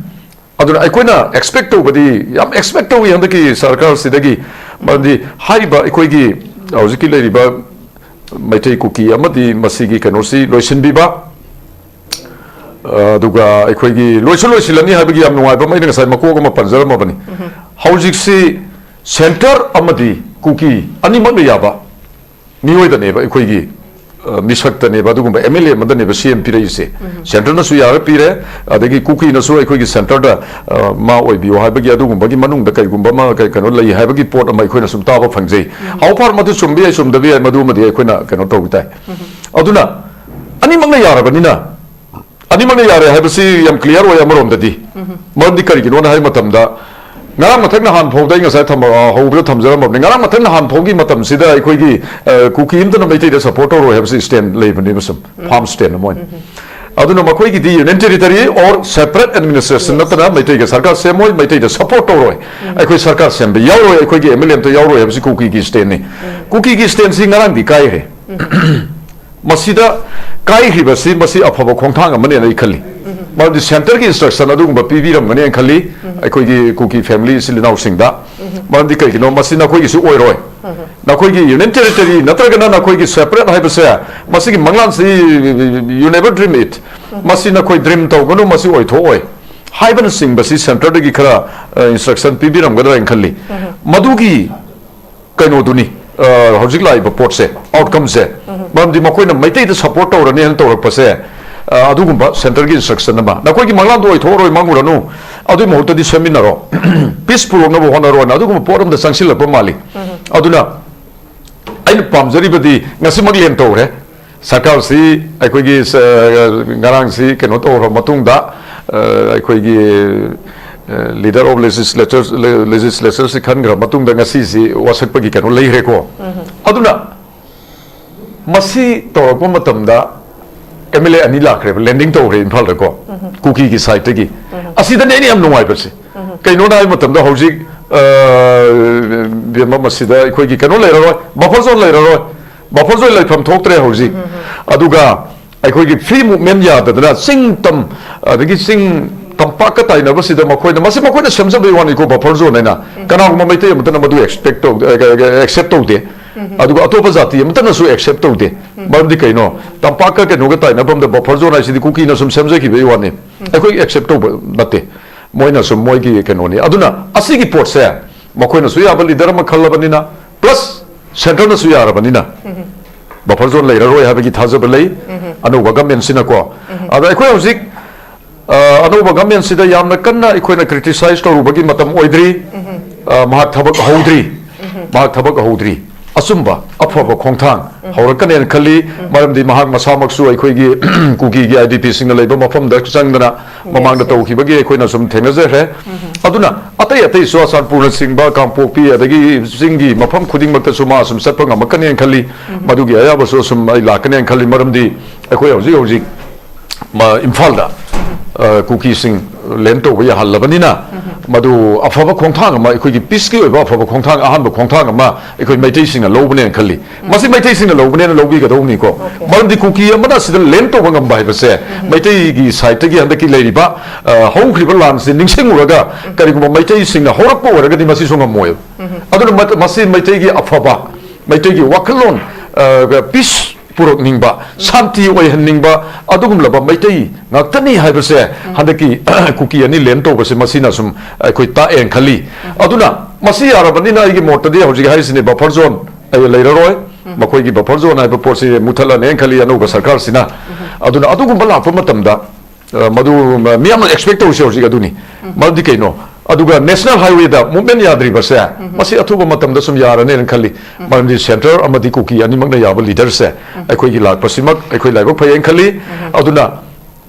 ꯑꯗꯨꯅ ꯑꯩꯈꯣꯏꯅ expect ꯇꯧꯕꯗꯤ, ꯌꯥꯝ expect ꯇꯧꯏ ꯍꯟꯗꯛꯀꯤ ꯁꯔꯀꯥꯔꯁꯤꯗꯒꯤ꯫ ꯃꯔꯝꯗꯤ ꯍꯥꯏꯔꯤꯕ ꯑꯩꯈꯣꯏꯒꯤ ꯍꯧꯖꯤꯛꯀꯤ ꯂꯩꯔꯤꯕ ꯃꯩꯇꯩ ꯀꯨꯀꯤ ꯑꯃꯗꯤ ꯃꯁꯤꯒꯤ ꯀꯩꯅꯣꯁꯤ ꯂꯣꯏꯁꯤꯟꯕꯤꯕ, ꯑꯗꯨꯒ ꯑꯩꯈꯣꯏꯒꯤ ꯂꯣꯏꯁꯨ ꯂꯣꯏꯁꯤꯜꯂꯅꯤ ꯍꯥꯏꯕꯒꯤ ꯌꯥꯝ ꯅꯨꯡꯉꯥꯏꯕ ꯑꯃ ꯑꯩꯅ ꯉꯁꯥꯏ ꯃꯀꯣꯛ ꯑꯃ ꯄꯟꯖꯔꯝꯃꯕꯅꯤ꯫ ꯍꯧꯖꯤꯛꯁꯤ centre ꯑꯃꯗꯤ ꯀꯨꯀꯤ ꯑꯅꯤꯃꯛꯅ ꯌꯥꯕ ꯃꯤꯑꯣꯏꯗꯅꯦꯕ, ꯑꯩꯈꯣꯏꯒꯤ, ꯑ, ꯃꯤꯁꯛꯇꯅꯦꯕ, ꯑꯗꯨꯒꯨꯝꯕ M L A ꯑꯃꯗꯅꯦꯕ C M ꯄꯤꯔꯛꯏꯁꯦ꯫ Centreꯅꯁꯨ ꯌꯥꯔ ꯄꯤꯔꯦ, ꯑꯗꯒꯤ ꯀꯨꯀꯤꯅꯁꯨ ꯑꯩꯈꯣꯏꯒꯤ centreꯗ, ꯑ, ꯃꯥ ꯑꯣꯏꯕꯤꯌꯨ ꯍꯥꯏꯕꯒꯤ, ꯑꯗꯨꯒꯨꯝꯕꯒꯤ ꯃꯅꯨꯡꯗ ꯀꯩꯒꯨꯝꯕ ꯑꯃ, ꯀꯩ-, ꯀꯩꯅꯣ ꯂꯩ ꯍꯥꯏꯕꯒꯤ ꯄꯣꯠ ꯑꯃ ꯑꯩꯈꯣꯏꯅ ꯁꯨꯝ ꯇꯥꯕ ꯐꯪꯖꯩ꯫ How far ꯃꯗꯨ ꯆꯨꯝꯕ ꯌꯥꯏ, ꯆꯨꯝꯗꯕ ꯌꯥꯏ, ꯃꯗꯨꯃꯗꯤ ꯑꯩꯈꯣꯏꯅ ꯀꯩꯅꯣ ꯇꯧꯕ ꯇꯥꯏ꯫ ꯑꯗꯨꯅ ꯑꯅꯤꯃꯛꯅ ꯌꯥꯔꯕꯅꯤꯅ, ꯑꯅꯤꯃꯛꯅ ꯌꯥꯔꯦ ꯍꯥꯏꯕꯁꯤ ꯌꯥꯝ clear ꯑꯣꯏ ꯑꯃꯔꯣꯝꯗꯗꯤ꯫ ꯃꯔꯝꯗꯤ ꯀꯔꯤꯒꯤꯅꯣꯅ ꯍꯥꯏꯕ ꯃꯇꯝꯗ, ꯉꯔꯥꯡ ꯃꯊꯛ ꯅꯍꯥꯟ ꯐꯥꯎꯗ ꯑꯩ ꯉꯁꯥꯏ ꯊꯝꯕ, ꯑ, ꯍꯧꯕꯗ ꯊꯝꯖꯔꯝꯃꯕꯅꯤ꯫ ꯉꯔꯥꯡ ꯃꯊꯛ ꯅꯍꯥꯟ ꯐꯥꯎꯒꯤ ꯃꯇꯝꯁꯤꯗ ꯑꯩꯈꯣꯏꯒꯤ, ꯑ, ꯀꯨꯀꯤ ꯑꯃꯇꯅ ꯃꯩꯇꯩꯗ support ꯇꯧꯔꯣꯏ ꯍꯥꯏꯕꯁꯤ stand ꯂꯩꯕꯅꯦꯕ ꯁꯨꯝ, firm stand ꯑꯃ ꯑꯣꯏꯅ꯫ ꯑꯗꯨꯅ ꯃꯈꯣꯏꯒꯤꯗꯤ union territory or separate administration ꯅꯠꯇꯅ ꯃꯩꯇꯩꯒ ꯁꯔꯀꯥꯔ ꯁꯦꯝꯃꯣꯏ, ꯃꯩꯇꯩꯗ support ꯇꯧꯔꯣꯏ꯫ ꯑꯩꯈꯣꯏ ꯁꯔꯀꯥꯔ ꯁꯦꯝꯕ ꯌꯥꯎꯔꯣꯏ, ꯑꯩꯈꯣꯏꯒꯤ M L A ꯑꯃꯇ ꯌꯥꯎꯔꯣꯏ ꯍꯥꯏꯕꯁꯤ ꯀꯨꯀꯤꯒꯤ standꯅꯤ꯫ ꯀꯨꯀꯤꯒꯤ standꯁꯤ ꯉꯔꯥꯡꯗꯤ ꯀꯥꯏꯈ꯭ꯔꯦ꯫ ꯃꯁꯤꯗ ꯀꯥꯏꯈ꯭ꯔꯤꯕꯁꯤ ꯃꯁꯤ ꯑꯐꯕ ꯈꯣꯡꯊꯥꯡ ꯑꯃꯅꯦꯅ ꯑꯩ ꯈꯜꯂꯤ꯫ ꯃꯔꯝꯗꯤ centreꯒꯤ instruction ꯑꯗꯨꯒꯨꯝꯕ ꯄꯤꯕꯤꯔꯝꯒꯅꯦꯅ ꯈꯜꯂꯤ, ꯑꯩꯈꯣꯏꯒꯤ ꯀꯨꯀꯤ family ꯏꯆꯤꯜ ꯏꯅꯥꯎꯁꯤꯡꯗ꯫ ꯃꯔꯝꯗꯤ ꯀꯩꯒꯤꯅꯣ, ꯃꯁꯤ ꯅꯈꯣꯏꯒꯤꯁꯨ ꯑꯣꯏꯔꯣꯏ꯫ ꯅꯈꯣꯏꯒꯤ union territory ꯅꯠꯇ꯭ꯔꯒꯅ ꯅꯈꯣꯏꯒꯤ separate ꯍꯥꯏꯕꯁꯦ, ꯃꯁꯤꯒꯤ ꯃꯪꯂꯥꯟꯁꯤ, you never dream it꯫ ꯃꯁꯤ ꯅꯈꯣꯏ dream ꯇꯧꯒꯅꯨ, ꯃꯁꯤ ꯑꯣꯏꯊꯣꯛꯑꯣꯏ ꯍꯥꯏꯕꯅꯆꯤꯡꯕꯁꯤ centreꯗꯒꯤ ꯈꯔ, ꯑ, instruction ꯄꯤꯕꯤꯔꯝꯒꯗ꯭ꯔꯥ ꯍꯥꯏꯅ ꯈꯜꯂꯤ꯫ ꯃꯗꯨꯒꯤ ꯀꯩꯅꯣꯗꯨꯅꯤ, ꯑ, ꯍꯧꯖꯤꯛ ꯂꯥꯛꯏꯕ ꯄꯣꯠꯁꯦ, outcomeꯁꯦ꯫ ꯃꯔꯝꯗꯤ ꯃꯈꯣꯏꯅ ꯃꯩꯇꯩꯗ support ꯇꯧꯔꯅꯤ ꯍꯥꯏꯅ ꯇꯧꯔꯛꯄꯁꯦ, ꯑ, ꯑꯗꯨꯒꯨꯝꯕ centreꯒꯤ instruction ꯑꯃ, "ꯅꯈꯣꯏꯒꯤ ꯃꯪꯂꯥꯟꯗꯣ ꯑꯣꯏꯊꯣꯛꯑꯔꯣꯏ, ꯃꯥꯡꯉꯨꯔꯅꯨ, ꯑꯗꯨꯒꯤ ꯃꯍꯨꯠꯇꯗꯤ ꯁꯦꯝꯃꯤꯟꯅꯔꯣ, peace ꯄꯨꯔꯛꯅꯕ ꯍꯣꯠꯅꯔꯣꯅ" ꯑꯗꯨꯒꯨꯝꯕ ꯄꯣꯠ ꯑꯃꯗ ꯆꯪꯁꯤꯜꯂꯛꯄ ꯃꯥꯜꯂꯤ꯫ ꯑꯗꯨꯅ ꯑꯩꯅ ꯄꯥꯝꯖꯔꯤꯕꯗꯤ ꯉꯁꯤꯃꯛ ꯂꯦꯟ ꯇꯧꯈ꯭ꯔꯦ꯫ ꯁꯔꯀꯥꯔꯁꯤ ꯑꯩꯈꯣꯏꯒꯤ ꯁ-, ꯉꯔꯥꯡꯁꯤ ꯀꯩꯅꯣ ꯇꯧꯈ꯭ꯔ ꯃꯇꯨꯡꯗ, ꯑ, ꯑꯩꯈꯣꯏꯒꯤ, ꯑ, leader of legislature, legislatureꯁꯤ ꯈꯟꯈ꯭ꯔ ꯃꯇꯨꯡꯗ ꯉꯁꯤꯁꯤ ꯋꯥꯁꯛꯄꯒꯤ ꯀꯩꯅꯣ ꯂꯩꯈ꯭ꯔꯦꯀꯣ꯫ ꯑꯗꯨꯅ ꯃꯁꯤ ꯇꯧꯔꯛꯄ ꯃꯇꯝꯗ ꯑꯦꯝ ꯑꯦꯜ ꯑꯦ ꯑꯅꯤ ꯂꯥꯛꯈ꯭ꯔꯦꯕ, ꯂꯦꯟꯗꯤꯡ ꯇꯧꯈ꯭ꯔꯦ ꯏꯝꯐꯥꯜꯗꯀꯣ, ꯀꯨꯀꯤꯒꯤ ꯁꯥꯏꯠꯇꯒꯤ꯫ ꯑꯁꯤꯗꯅꯦ ꯑꯩꯅ ꯌꯥꯝ ꯅꯨꯡꯉꯥꯏꯕꯁꯦ꯫ ꯀꯩꯅꯣꯅ ꯍꯥꯏꯕ ꯃꯇꯝꯗ ꯍꯧꯖꯤꯛ, ꯑ, ꯕꯦꯝꯃ, ꯃꯁꯤꯗ ꯑꯩꯈꯣꯏꯒꯤ ꯀꯩꯅꯣ ꯂꯩꯔꯔꯣꯏ, ꯕꯐꯔ ꯖꯣꯟ ꯂꯩꯔꯔꯣꯏ, ꯕꯐꯔ ꯖꯣꯟ ꯂꯩꯐꯝ ꯊꯣꯛꯇ꯭ꯔꯦ ꯍꯧꯖꯤꯛ꯫ ꯑꯗꯨꯒ ꯑꯩꯈꯣꯏꯒꯤ ꯐ꯭ꯔꯤ ꯃꯨꯚꯃꯦꯟ ꯌꯥꯗꯗꯅ ꯆꯤꯡ ꯇꯝ, ꯑꯗꯒꯤ ꯆꯤꯡ ꯇꯝꯄꯥꯛꯀ ꯇꯥꯏꯅꯕꯁꯤꯗ ꯃꯈꯣꯏꯅ, ꯃꯁꯤ ꯃꯈꯣꯏꯅ ꯁꯦꯝꯖꯕꯒꯤ ꯋꯥꯅꯤꯀꯣ, ꯕꯐꯔ ꯖꯣꯟ ꯍꯥꯏꯅ꯫ ꯀꯅꯥꯒꯨꯝꯕ ꯃꯩꯇꯩ ꯑꯃꯠꯇꯅ ꯃꯗꯨ ꯑꯦꯛꯁꯄꯦꯛ ꯇꯧ-, ꯑꯦ, ꯑꯦ, ꯑꯦ, ꯑꯦꯛꯁꯦꯞ ꯇꯧꯗꯦ꯫ ꯑꯗꯨꯒ ꯑꯇꯣꯞꯄ ꯖꯥꯇꯤ ꯑꯃꯠꯇꯅꯁꯨ ꯑꯦꯛꯁꯦꯞ ꯇꯧꯗꯦ꯫ ꯃꯔꯝꯗꯤ ꯀꯩꯅꯣ? ꯇꯝꯄꯥꯛꯀ ꯀꯩꯅꯣꯒ ꯇꯥꯏꯅꯐꯝꯗ ꯕꯐꯔ ꯖꯣꯟ ꯍꯥꯏꯁꯤꯗꯤ ꯀꯨꯀꯤꯅ ꯁꯨꯝ ꯁꯦꯝꯖꯈꯤꯕꯒꯤ ꯋꯥꯅꯤ꯫ ꯑꯩꯈꯣꯏ ꯑꯦꯛꯁꯦꯞ ꯇꯧꯕ ꯅꯠꯇꯦ꯫ ꯃꯣꯏꯅ ꯁꯨꯝ ꯃꯣꯏꯒꯤ ꯀꯩꯅꯣꯅꯤ꯫ ꯑꯗꯨꯅ ꯑꯁꯤꯒꯤ ꯄꯣꯠꯁꯦ ꯃꯈꯣꯏꯅꯁꯨ ꯌꯥꯕ ꯂꯤꯗꯔ ꯑꯃ ꯈꯜꯂꯕꯅꯤꯅ, ꯄ꯭ꯂꯁ ꯁꯦꯟꯇꯔꯅꯁꯨ ꯌꯥꯔꯕꯅꯤꯅ, ꯕꯐꯔ ꯖꯣꯟ ꯂꯩꯔꯔꯣꯏ ꯍꯥꯏꯕꯒꯤ ꯊꯥꯖꯕ ꯂꯩ ꯑꯅꯧꯕ ꯒꯃꯦꯟꯁꯤꯅꯀꯣ꯫ ꯑꯗ ꯑꯩꯈꯣꯏ ꯍꯧꯖꯤꯛ, ꯑ, ꯑꯅꯧꯕ ꯒꯃꯦꯟꯁꯤꯗ ꯌꯥꯝꯅ ꯀꯟꯅ ꯑꯩꯈꯣꯏꯅ ꯀ꯭ꯔꯤꯇꯤꯁꯥꯏꯖ ꯇꯧꯔꯨꯕꯒꯤ ꯃꯇꯝ ꯑꯣꯏꯗ꯭ꯔꯤ꯫ ꯑ, ꯃꯍꯥꯛ ꯊꯕꯛ ꯍꯧꯗ꯭ꯔꯤ꯫ ꯃꯍꯥꯛ ꯊꯕꯛ ꯍꯧꯗ꯭ꯔꯤ꯫ ꯑꯆꯨꯝꯕ, ꯑꯐꯕ ꯈꯣꯡꯊꯥꯡ ꯍꯧꯔꯛꯀꯅꯦꯅ ꯈꯜꯂꯤ꯫ ꯃꯔꯝꯗꯤ ꯃꯍꯥꯛ ꯃꯁꯥꯃꯛꯁꯨ ꯑꯩꯈꯣꯏꯒꯤ ꯀꯨꯀꯤꯒꯤ ꯑꯥꯏ ꯗꯤ ꯄꯤꯁꯤꯡꯅ ꯂꯩꯕ ꯃꯐꯝꯗ ꯆꯪꯗꯅ ꯃꯃꯥꯡꯗ ꯇꯧꯈꯤꯕꯒꯤ ꯑꯩꯈꯣꯏꯅ ꯁꯨꯝ ꯊꯦꯡꯅꯖꯈ꯭ꯔꯦ꯫ ꯑꯗꯨꯅ ꯑꯇꯩ ꯑꯇꯩ ꯆꯨꯔꯥꯆꯥꯟꯄꯨꯔꯅꯆꯤꯡꯕ, ꯀꯥꯡꯄꯣꯛꯄꯤ, ꯑꯗꯒꯤ ꯆꯤꯡꯒꯤ ꯃꯐꯝ ꯈꯨꯗꯤꯡꯃꯛꯇꯁꯨ ꯃꯥ ꯁꯨꯝ ꯆꯠꯄ ꯉꯝꯃꯛꯀꯅꯦꯅ ꯈꯜꯂꯤ꯫ ꯃꯗꯨꯒꯤ ꯑꯌꯥꯕꯁꯨ ꯁꯨꯝ ꯑꯩ ꯂꯥꯛꯀꯅꯦꯅ ꯈꯜꯂꯤ꯫ ꯃꯔꯝꯗꯤ ꯑꯩꯈꯣꯏ ꯍꯧꯖꯤꯛ ꯍꯧꯖꯤꯛ ꯃ-, ꯏꯝꯐꯥꯜꯗ, ꯑ, ꯀꯨꯀꯤꯁꯤꯡ ꯂꯦꯟ ꯇꯧꯕ ꯌꯥꯍꯜꯂꯕꯅꯤꯅ, ꯃꯗꯨ ꯑꯐꯕ ꯈꯣꯡꯊꯥꯡ ꯑꯃ, ꯑꯩꯈꯣꯏꯒꯤ ꯄꯤꯁꯀꯤ ꯑꯣꯏꯕ ꯑꯐꯕ ꯈꯣꯡꯊꯥꯡ, ꯑꯍꯥꯟꯕ ꯈꯣꯡꯊꯥꯡ ꯑꯃ ꯑꯩꯈꯣꯏ ꯃꯩꯇꯩꯁꯤꯡꯅ ꯂꯧꯕꯅꯦꯅ ꯈꯜꯂꯤ꯫ ꯃꯁꯤ ꯃꯩꯇꯩꯁꯤꯡꯅ ꯂꯧꯕꯅꯦꯅ ꯂꯧꯕꯤꯒꯗꯧꯕꯅꯤꯀꯣ꯫ ꯃꯔꯝꯗꯤ ꯀꯨꯀꯤ ꯑꯃꯅ ꯁꯤꯗ ꯂꯦꯟ ꯇꯧꯕ ꯉꯝꯕ ꯍꯥꯏꯕꯁꯦ, ꯃꯩꯇꯩꯒꯤ ꯁꯥꯏꯠꯇꯒꯤ ꯍꯟꯗꯛꯀꯤ ꯂꯩꯔꯤꯕ, ꯑ, ꯍꯧꯈ꯭ꯔꯤꯕ ꯂꯥꯟꯁꯦ ꯅꯤꯡꯁꯤꯡꯉꯨꯔꯒ, ꯀꯔꯤꯒꯨꯝꯕ ꯃꯩꯇꯩꯁꯤꯡꯅ ꯍꯧꯔꯛꯄ ꯑꯣꯏꯔꯒꯗꯤ ꯃꯁꯤꯁꯨ ꯉꯝꯃꯣꯏꯕ꯫ ꯑꯗꯨꯅ ꯃ-, ꯃꯁꯤ ꯃꯩꯇꯩꯒꯤ ꯑꯐꯕ, ꯃꯩꯇꯩꯒꯤ ꯋꯥꯈꯜꯂꯣꯟ, ꯑ, ꯄꯤꯁ ꯄꯨꯔꯛꯅꯤꯡꯕ, ꯁꯥꯟꯇꯤ ꯑꯣꯏꯍꯟꯅꯤꯡꯕ ꯑꯗꯨꯒꯨꯝꯂꯕ ꯃꯩꯇꯩ ꯉꯥꯛꯇꯅꯤ ꯍꯥꯏꯕꯁꯦ ꯍꯟꯗꯛꯀꯤ ꯀꯨꯀꯤ ꯑꯅꯤ ꯂꯦꯟ ꯇꯧꯕꯁꯦ ꯃꯁꯤꯅ ꯁꯨꯝ ꯑꯩꯈꯣꯏ ꯇꯥꯛꯑꯦꯅ ꯈꯜꯂꯤ꯫ ꯑꯗꯨꯅ ꯃꯁꯤ ꯌꯥꯔꯕꯅꯤꯅ ꯑꯩꯒꯤ ꯃꯣꯠꯇꯗꯤ ꯍꯧꯖꯤꯛ ꯍꯥꯏꯔꯤꯁꯤꯅꯦ, ꯕꯐꯔ ꯖꯣꯟ ꯑꯩ ꯂꯩꯔꯔꯣꯏ꯫ ꯃꯈꯣꯏꯒꯤ ꯕꯐꯔ ꯖꯣꯟ ꯍꯥꯏꯕ ꯄꯣꯠꯁꯤ ꯃꯨꯊꯠꯂꯅꯦꯅ ꯈꯜꯂꯤ ꯑꯅꯧꯕ ꯁꯔꯀꯥꯔꯁꯤꯅ꯫ ꯑꯗꯨꯅ ꯑꯗꯨꯒꯨꯝꯕ ꯂꯥꯛꯄ ꯃꯇꯝꯗ ꯑ, ꯃꯗꯨ, ꯃ-, ꯃꯤꯌꯥꯝꯅ ꯑꯦꯛꯁꯄꯦꯛ ꯇꯧꯔꯤꯁꯦ ꯍꯧꯖꯤꯛ ꯑꯗꯨꯅꯤ꯫ ꯃꯔꯝꯗꯤ ꯀꯩꯅꯣ? ꯑꯗꯨꯒ ꯅꯦꯁꯅꯦꯜ ꯍꯥꯏꯋꯦꯗ ꯃꯨꯚꯃꯦꯟ ꯌꯥꯗ꯭ꯔꯤꯕꯁꯦ, ꯃꯁꯤ ꯑꯊꯨꯕ ꯃꯇꯝꯗ ꯁꯨꯝ ꯌꯥꯔꯅꯦꯅ ꯈꯜꯂꯤ꯫ ꯃꯔꯝꯗꯤ ꯁꯦꯟꯇꯔ ꯑꯃꯗꯤ ꯀꯨꯀꯤ ꯑꯅꯤꯃꯛꯅ ꯌꯥꯕ ꯂꯤꯗꯔꯁꯦ ꯑꯩꯈꯣꯏꯒꯤ ꯂꯥꯛꯄꯁꯤꯃꯛ ꯑꯩꯈꯣꯏ ꯂꯥꯏꯕꯛ ꯐꯩꯌꯦꯅ ꯈꯜꯂꯤ꯫ ꯑꯗꯨꯅ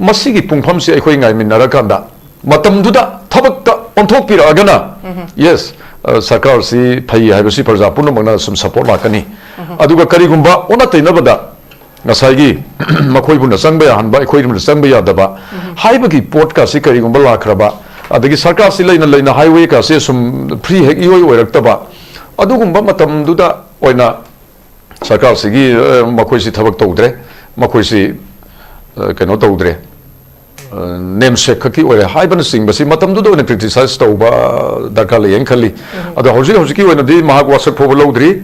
ꯃꯁꯤꯒꯤ ꯄꯨꯡꯐꯝꯁꯤ ꯑꯩꯈꯣꯏ ꯉꯥꯏꯃꯤꯟꯅꯔꯀꯥꯟꯗ ꯃꯇꯝꯗꯨꯗ ꯊꯕꯛꯇ ꯑꯣꯟꯊꯣꯛꯄꯤꯔꯛꯑꯒꯅ, ꯌꯦꯁ, ꯑ, ꯁꯔꯀꯥꯔꯁꯤ ꯐꯩ ꯍꯥꯏꯕꯁꯤ ꯄ꯭ꯔꯖꯥ ꯄꯨꯝꯅꯃꯛꯅ ꯁꯨꯝ ꯁꯄꯣꯔꯠ ꯂꯥꯛꯀꯅꯤ꯫ ꯑꯗꯨꯒ ꯀꯔꯤꯒꯨꯝꯕ ꯑꯣꯟꯅ ꯇꯩꯅꯕꯗ ꯉꯁꯥꯏꯒꯤ ꯃꯈꯣꯏꯕꯨꯅ ꯆꯪꯕ ꯌꯥꯍꯟꯕ, ꯑꯩꯈꯣꯏꯕꯨꯅ ꯆꯪꯕ ꯌꯥꯗꯕ ꯍꯥꯏꯕꯒꯤ ꯄꯣꯠꯀꯁꯤ ꯀꯔꯤꯒꯨꯝꯕ ꯂꯥꯛꯈ꯭ꯔꯕ, ꯑꯗꯒꯤ ꯁꯔꯀꯥꯔꯁꯤ ꯂꯩꯅ ꯂꯩꯅ highway ꯀꯥꯁꯦ ꯁꯨꯝ free ꯍꯦꯛ ꯏꯑꯣꯏ ꯑꯣꯏꯔꯛꯇꯕ, ꯑꯗꯨꯒꯨꯝꯕ ꯃꯇꯝꯗꯨꯗ ꯑꯣꯏꯅ ꯁꯔꯀꯥꯔꯁꯤꯒꯤ, ꯑ, ꯃꯈꯣꯏꯁꯤ ꯊꯕꯛ ꯇꯧꯗ꯭ꯔꯦ, ꯃꯈꯣꯏꯁꯤ, ꯑ, ꯀꯩꯅꯣ ꯇꯧꯗ꯭ꯔꯦ, ꯑ, ꯅꯦꯝꯁꯦꯛ ꯈꯛꯀꯤ ꯑꯣꯏꯔꯦ ꯍꯥꯏꯕꯅꯆꯤꯡꯕꯁꯤ ꯃꯇꯝꯗꯨꯗ ꯑꯣꯏꯅ criticize ꯇꯧꯕ ꯗꯔꯀꯥꯔ ꯂꯩꯌꯦꯅ ꯈꯜꯂꯤ꯫ ꯑꯗꯣ ꯍꯧꯖꯤꯛ ꯍꯧꯖꯤꯛꯀꯤ ꯑꯣꯏꯅꯗꯤ ꯃꯍꯥꯛ ꯋꯥꯁꯛ ꯐꯥꯎꯕ ꯂꯧꯗ꯭ꯔꯤ꯫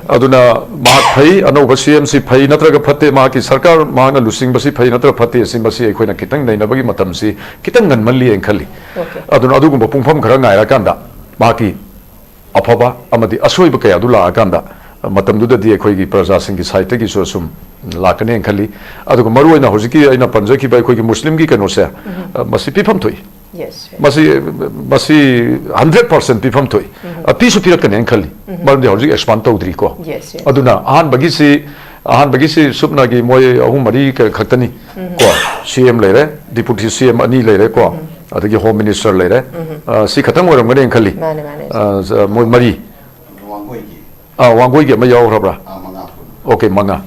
ꯑꯗꯨꯅ ꯃꯍꯥꯛ ꯐꯩ, ꯑꯅꯧꯕ C M ꯁꯤ ꯐꯩ ꯅꯠꯇ꯭ꯔꯒ ꯐꯠꯇꯦ, ꯃꯍꯥꯛꯀꯤ ꯁꯔꯀꯥꯔ ꯃꯍꯥꯛꯅ ꯂꯨꯆꯤꯡꯕꯁꯤ ꯐꯩ ꯅꯠꯇ꯭ꯔꯒ ꯐꯠꯇꯦ, ꯁꯤ ꯃꯁꯤ ꯑꯩꯈꯣꯏꯅ ꯈꯤꯇꯪ ꯅꯩꯅꯕꯒꯤ ꯃꯇꯝꯁꯤ ꯈꯤꯇꯪ ꯉꯟꯃꯜꯂꯤ ꯍꯥꯏꯅ ꯈꯜꯂꯤ꯫ Okay. ꯑꯗꯨꯅ ꯑꯗꯨꯒꯨꯝꯕ ꯄꯨꯡꯐꯝ ꯈꯔ ꯉꯥꯏꯔꯀꯥꯟꯗ ꯃꯍꯥꯛꯀꯤ ꯑꯐꯕ ꯑꯃꯗꯤ ꯑꯁꯣꯏꯕ ꯀꯌꯥꯗꯨ ꯂꯥꯛꯑꯀꯥꯟꯗ, ꯃꯇꯝꯗꯨꯗꯗꯤ ꯑꯩꯈꯣꯏꯒꯤ ꯄ꯭ꯔꯖꯥꯁꯤꯡꯒꯤ side ꯇꯒꯤꯁꯨ ꯑꯁꯨꯝ ꯂꯥꯛꯀꯅꯤ ꯍꯥꯏꯅ ꯈꯜꯂꯤ꯫ ꯑꯗꯨꯒ ꯃꯔꯨꯑꯣꯏꯅ ꯍꯧꯖꯤꯛꯀꯤ ꯑꯩꯅ ꯄꯟꯖꯈꯤꯕ ꯑꯩꯈꯣꯏꯒꯤ ꯃꯨꯁꯂꯤꯝꯒꯤ ꯀꯩꯅꯣꯁꯦ, ꯃꯁꯤ ꯄꯤꯐꯝ ꯊꯣꯛꯏ꯫ Yes, yes. ꯃꯁꯤ, ꯃꯁꯤ hundred percent ꯄꯤꯐꯝ ꯊꯣꯛꯏ꯫ ꯑ, ꯄꯤꯁꯨ ꯄꯤꯔꯛꯀꯅꯤ ꯍꯥꯏꯅ ꯈꯜꯂꯤ꯫ ꯃꯔꯝꯗꯤ ꯍꯧꯖꯤꯛ expand ꯇꯧꯗ꯭ꯔꯤꯀꯣ꯫ Yes, yes. ꯑꯗꯨꯅ ꯑꯍꯥꯟꯕꯒꯤꯁꯤ, ꯑꯍꯥꯟꯕꯒꯤꯁꯤ ꯁꯨꯞꯅꯒꯤ ꯃꯣꯏ ꯑꯍꯨꯝ ꯃꯔꯤ ꯈꯛꯇꯅꯤ ꯀꯣ꯫ C M ꯂꯩꯔꯦ, Deputy C M ꯑꯅꯤ ꯂꯩꯔꯦ ꯀꯣ, ꯑꯗꯒꯤ Home Minister ꯂꯩꯔꯦ꯫ ꯑ, ꯁꯤ ꯈꯛꯇꯪ ꯑꯣꯏꯔꯝꯒꯅꯤ ꯍꯥꯏꯅ ꯈꯜꯂꯤ꯫ ꯃꯥꯅꯦ, ꯃꯥꯅꯦ꯫ ꯑ, ꯃꯣꯏ ꯃꯔꯤ꯫ ꯋꯥꯡꯒꯣꯏꯒꯤ꯫ ꯑꯥ, ꯋꯥꯡꯒꯣꯏꯒꯤ ꯑꯃ ꯌꯥꯎꯈ꯭ꯔꯕ꯭ꯔꯥ? ꯑꯥ, ꯃꯉꯥ ꯄꯨꯟꯅ꯫ Okay, ꯃꯉꯥ꯫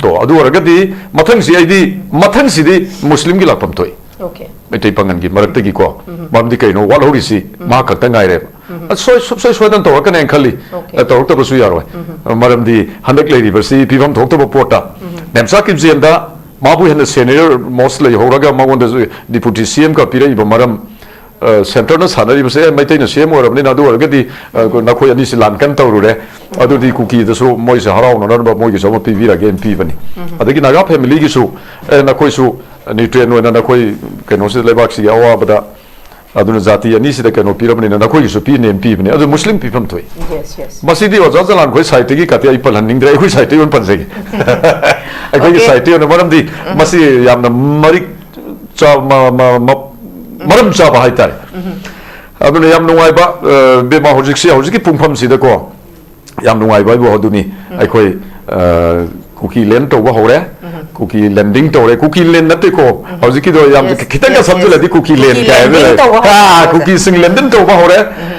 ꯇꯣ, ꯑꯗꯨ ꯑꯣꯏꯔꯒꯗꯤ ꯃꯊꯪꯁꯤ ꯑꯩꯗꯤ, ꯃꯊꯪꯁꯤꯗꯤ ꯃꯨꯁꯂꯤꯝꯒꯤ ꯂꯥꯛꯐꯝ ꯊꯣꯛꯏ꯫ Okay. ꯃꯩꯇꯩ ꯄꯥꯉꯜꯒꯤ ꯃꯔꯛꯇꯒꯤꯀꯣ꯫ ꯃꯔꯝꯗꯤ ꯀꯩꯅꯣ, ꯋꯥꯠꯍꯧꯔꯤꯁꯤ ꯃꯍꯥꯛ ꯈꯛꯇ ꯉꯥꯏꯔꯦꯕ꯫ ꯑ, ꯁꯣꯏ-, ꯁꯨꯡꯁꯣꯏ ꯁꯣꯏꯗꯅ ꯇꯧꯔꯛꯀꯅꯤ ꯍꯥꯏꯅ ꯈꯜꯂꯤ꯫ Okay. ꯑ, ꯇꯧꯔꯛꯇꯕꯁꯨ ꯌꯥꯔꯣꯏ꯫ ꯑ, ꯃꯔꯝꯗꯤ ꯍꯟꯗꯛ ꯂꯩꯔꯤꯕꯁꯤ ꯄꯤꯐꯝ ꯊꯣꯛꯇꯕ ꯄꯣꯠꯇ, ꯅꯦꯝꯆꯥ ꯀꯤꯞꯖꯦꯟꯗ ꯃꯥꯕꯨ ꯍꯦꯟꯅ senior most ꯂꯩꯍꯧꯔꯒ ꯃꯉꯣꯟꯗꯁꯨ Deputy C M ꯀ ꯄꯤꯔꯛꯏꯕ ꯃꯔꯝ, ꯑ, centre ꯅ ꯁꯥꯟꯅꯔꯤꯕꯁꯦ, "ꯑꯦ, ꯃꯩꯇꯩꯅ C M ꯑꯣꯏꯔꯕꯅꯤꯅ ꯑꯗꯨ ꯑꯣꯏꯔꯒꯗꯤ, ꯑ, ꯅꯈꯣꯏ ꯑꯅꯤꯁꯤ ꯂꯥꯟ ꯀꯟꯅ ꯇꯧꯔꯨꯔꯦ, ꯑꯗꯨꯗꯤ ꯀꯨꯀꯤꯗꯁꯨ ꯃꯣꯏꯁꯨ ꯍꯔꯥꯎꯅꯅꯕ ꯃꯣꯏꯒꯤꯁꯨ ꯑꯃ ꯄꯤꯕꯤꯔꯒꯦꯅ" ꯄꯤꯕꯅꯤ꯫ ꯑꯗꯒꯤ ꯅꯥꯒꯥ family ꯒꯤꯁꯨ, "ꯑꯦ, ꯅꯈꯣꯏꯁꯨ nutrient ꯑꯣꯏꯅ ꯅꯈꯣꯏ ꯀꯩꯅꯣꯁꯤ ꯂꯩꯕꯥꯛꯁꯤꯒꯤ ꯑꯋꯥꯕꯗ, ꯑꯗꯨꯅ ꯖꯥꯇꯤ ꯑꯅꯤꯁꯤꯗ ꯀꯩꯅꯣ ꯄꯤꯔꯕꯅꯤꯅ ꯅꯈꯣꯏꯒꯤꯁꯨ ꯄꯤꯅꯦꯅ" ꯄꯤꯕꯅꯤ꯫ ꯑꯗꯨ ꯃꯨꯁꯂꯤꯝ ꯄꯤꯐꯝ ꯊꯣꯛꯏ꯫ Yes, yes. ꯃꯁꯤꯗꯤ ꯑꯣꯖꯥ ꯖꯂꯥꯟ ꯈꯣꯏ side ꯇꯒꯤ ꯀꯥꯇꯤ ꯑꯩ ꯄꯜꯍꯟꯅꯤꯡꯗ꯭ꯔꯦ, ꯑꯩꯈꯣꯏ side ꯇꯒꯤ ꯑꯣꯏꯅ ꯄꯟꯖꯒꯦ꯫ ꯑꯩꯈꯣꯏꯒꯤ Okay. Side ꯇꯒꯤ ꯑꯣꯏꯅ, ꯃꯔꯝꯗꯤ ꯃꯁꯤ ꯌꯥꯝꯅ ꯃꯔꯤꯛ ꯆꯥ-, ꯃ-, ꯃ-, ꯃ-, ꯃꯔꯝ ꯆꯥꯕ ꯍꯥꯏꯇꯥꯔꯦ꯫ ꯑꯗꯨꯅ ꯌꯥꯝ ꯅꯨꯡꯉꯥꯏꯕ, ꯑ, ꯕꯦꯃꯥ, ꯍꯧꯖꯤꯛꯁꯤ, ꯍꯧꯖꯤꯛꯀꯤ ꯄꯨꯡꯐꯝꯁꯤꯗꯀꯣ, ꯌꯥꯝ ꯅꯨꯡꯉꯥꯏꯕ ꯍꯥꯏꯕꯨ ꯑꯗꯨꯅꯤ꯫ ꯑꯩꯈꯣꯏ, ꯑ, ꯀꯨꯀꯤ land ꯇꯧꯕ ꯍꯧꯔꯦ, ꯀꯨꯀꯤ landing ꯇꯧꯔꯦ, ꯀꯨꯀꯤ land ꯅꯠꯇꯦꯀꯣ, ꯍꯧꯖꯤꯛꯀꯤꯗꯣ ꯌꯥꯝ Yes, ꯈꯤꯇꯪꯒ yes, ꯁꯝꯖꯤꯜꯂꯗꯤ yes. ꯀꯨꯀꯤ land ꯀꯨꯀꯤ ꯀꯥꯏ ꯍꯥꯏꯕ landing ꯂꯩ꯫ ꯇꯧꯕ ꯑꯥ, ꯍꯧꯔꯦ꯫ ꯀꯨꯀꯤꯁꯤꯡ landing ꯇꯧꯕ ꯍꯧꯔꯦ꯫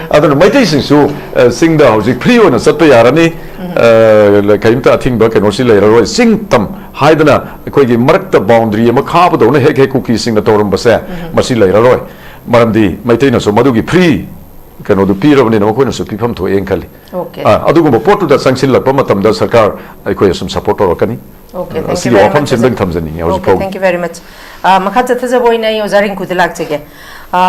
ꯑꯗꯨꯅ ꯃꯩꯇꯩꯁꯤꯡꯁꯨ, ꯑ, ꯆꯤꯡꯗ ꯍꯧꯖꯤꯛ free ꯑꯣꯏꯅ ꯆꯠꯄ ꯌꯥꯔꯅꯤ꯫ ꯑ, ꯀꯔꯤꯝꯇ ꯑꯊꯤꯡꯕ ꯀꯩꯅꯣꯁꯤ ꯂꯩꯔꯔꯣꯏ꯫ ꯆꯤꯡ ꯇꯝ ꯍꯥꯏꯗꯅ ꯑꯩꯈꯣꯏꯒꯤ ꯃꯔꯛꯇ ꯕꯥꯎꯟꯗꯔꯤ ꯑꯃ ꯈꯥꯕꯗꯧꯅ ꯍꯦꯛ ꯍꯦꯛ ꯀꯨꯀꯤꯁꯤꯡꯅ ꯇꯧꯔꯝꯕꯁꯦ, ꯃꯁꯤ ꯂꯩꯔꯔꯣꯏ꯫ ꯃꯔꯝꯗꯤ ꯃꯩꯇꯩꯅꯁꯨ ꯃꯗꯨꯒꯤ ꯐ꯭ꯔꯤ ꯀꯩꯅꯣꯗꯨ ꯄꯤꯔꯕꯅꯤꯅ ꯃꯈꯣꯏꯅꯁꯨ ꯄꯤꯐꯝ ꯊꯣꯛꯑꯦꯅ ꯈꯜꯂꯤ꯫ Okay. ꯑ, ꯑꯗꯨꯒꯨꯝꯕ ꯄꯣꯠꯇꯨꯗ ꯆꯪꯁꯤꯜꯂꯛꯄ ꯃꯇꯝꯗ ꯁꯔꯀꯥꯔ ꯑꯩꯈꯣꯏ ꯑꯁꯨꯝ ꯁꯄꯣꯔꯠ ꯇꯧꯔꯛꯀꯅꯤ꯫ Okay, thank you ꯑꯁꯤꯒꯤ very ꯋꯥꯐꯝꯁꯤ much, ꯑꯝꯇꯪ sir. ꯊꯝꯖꯅꯤꯡꯉꯤ Okay, ꯍꯧꯖꯤꯛ ꯐꯥꯎꯒꯤ꯫ Thank you very much. ꯑ, ꯃꯈꯥ ꯆꯠꯊꯖꯕ ꯑꯣꯏꯅ ꯑꯩ ꯑꯣꯖꯥ ꯔꯤꯡꯀꯨꯗ ꯂꯥꯛꯆꯒꯦ꯫ ꯑ,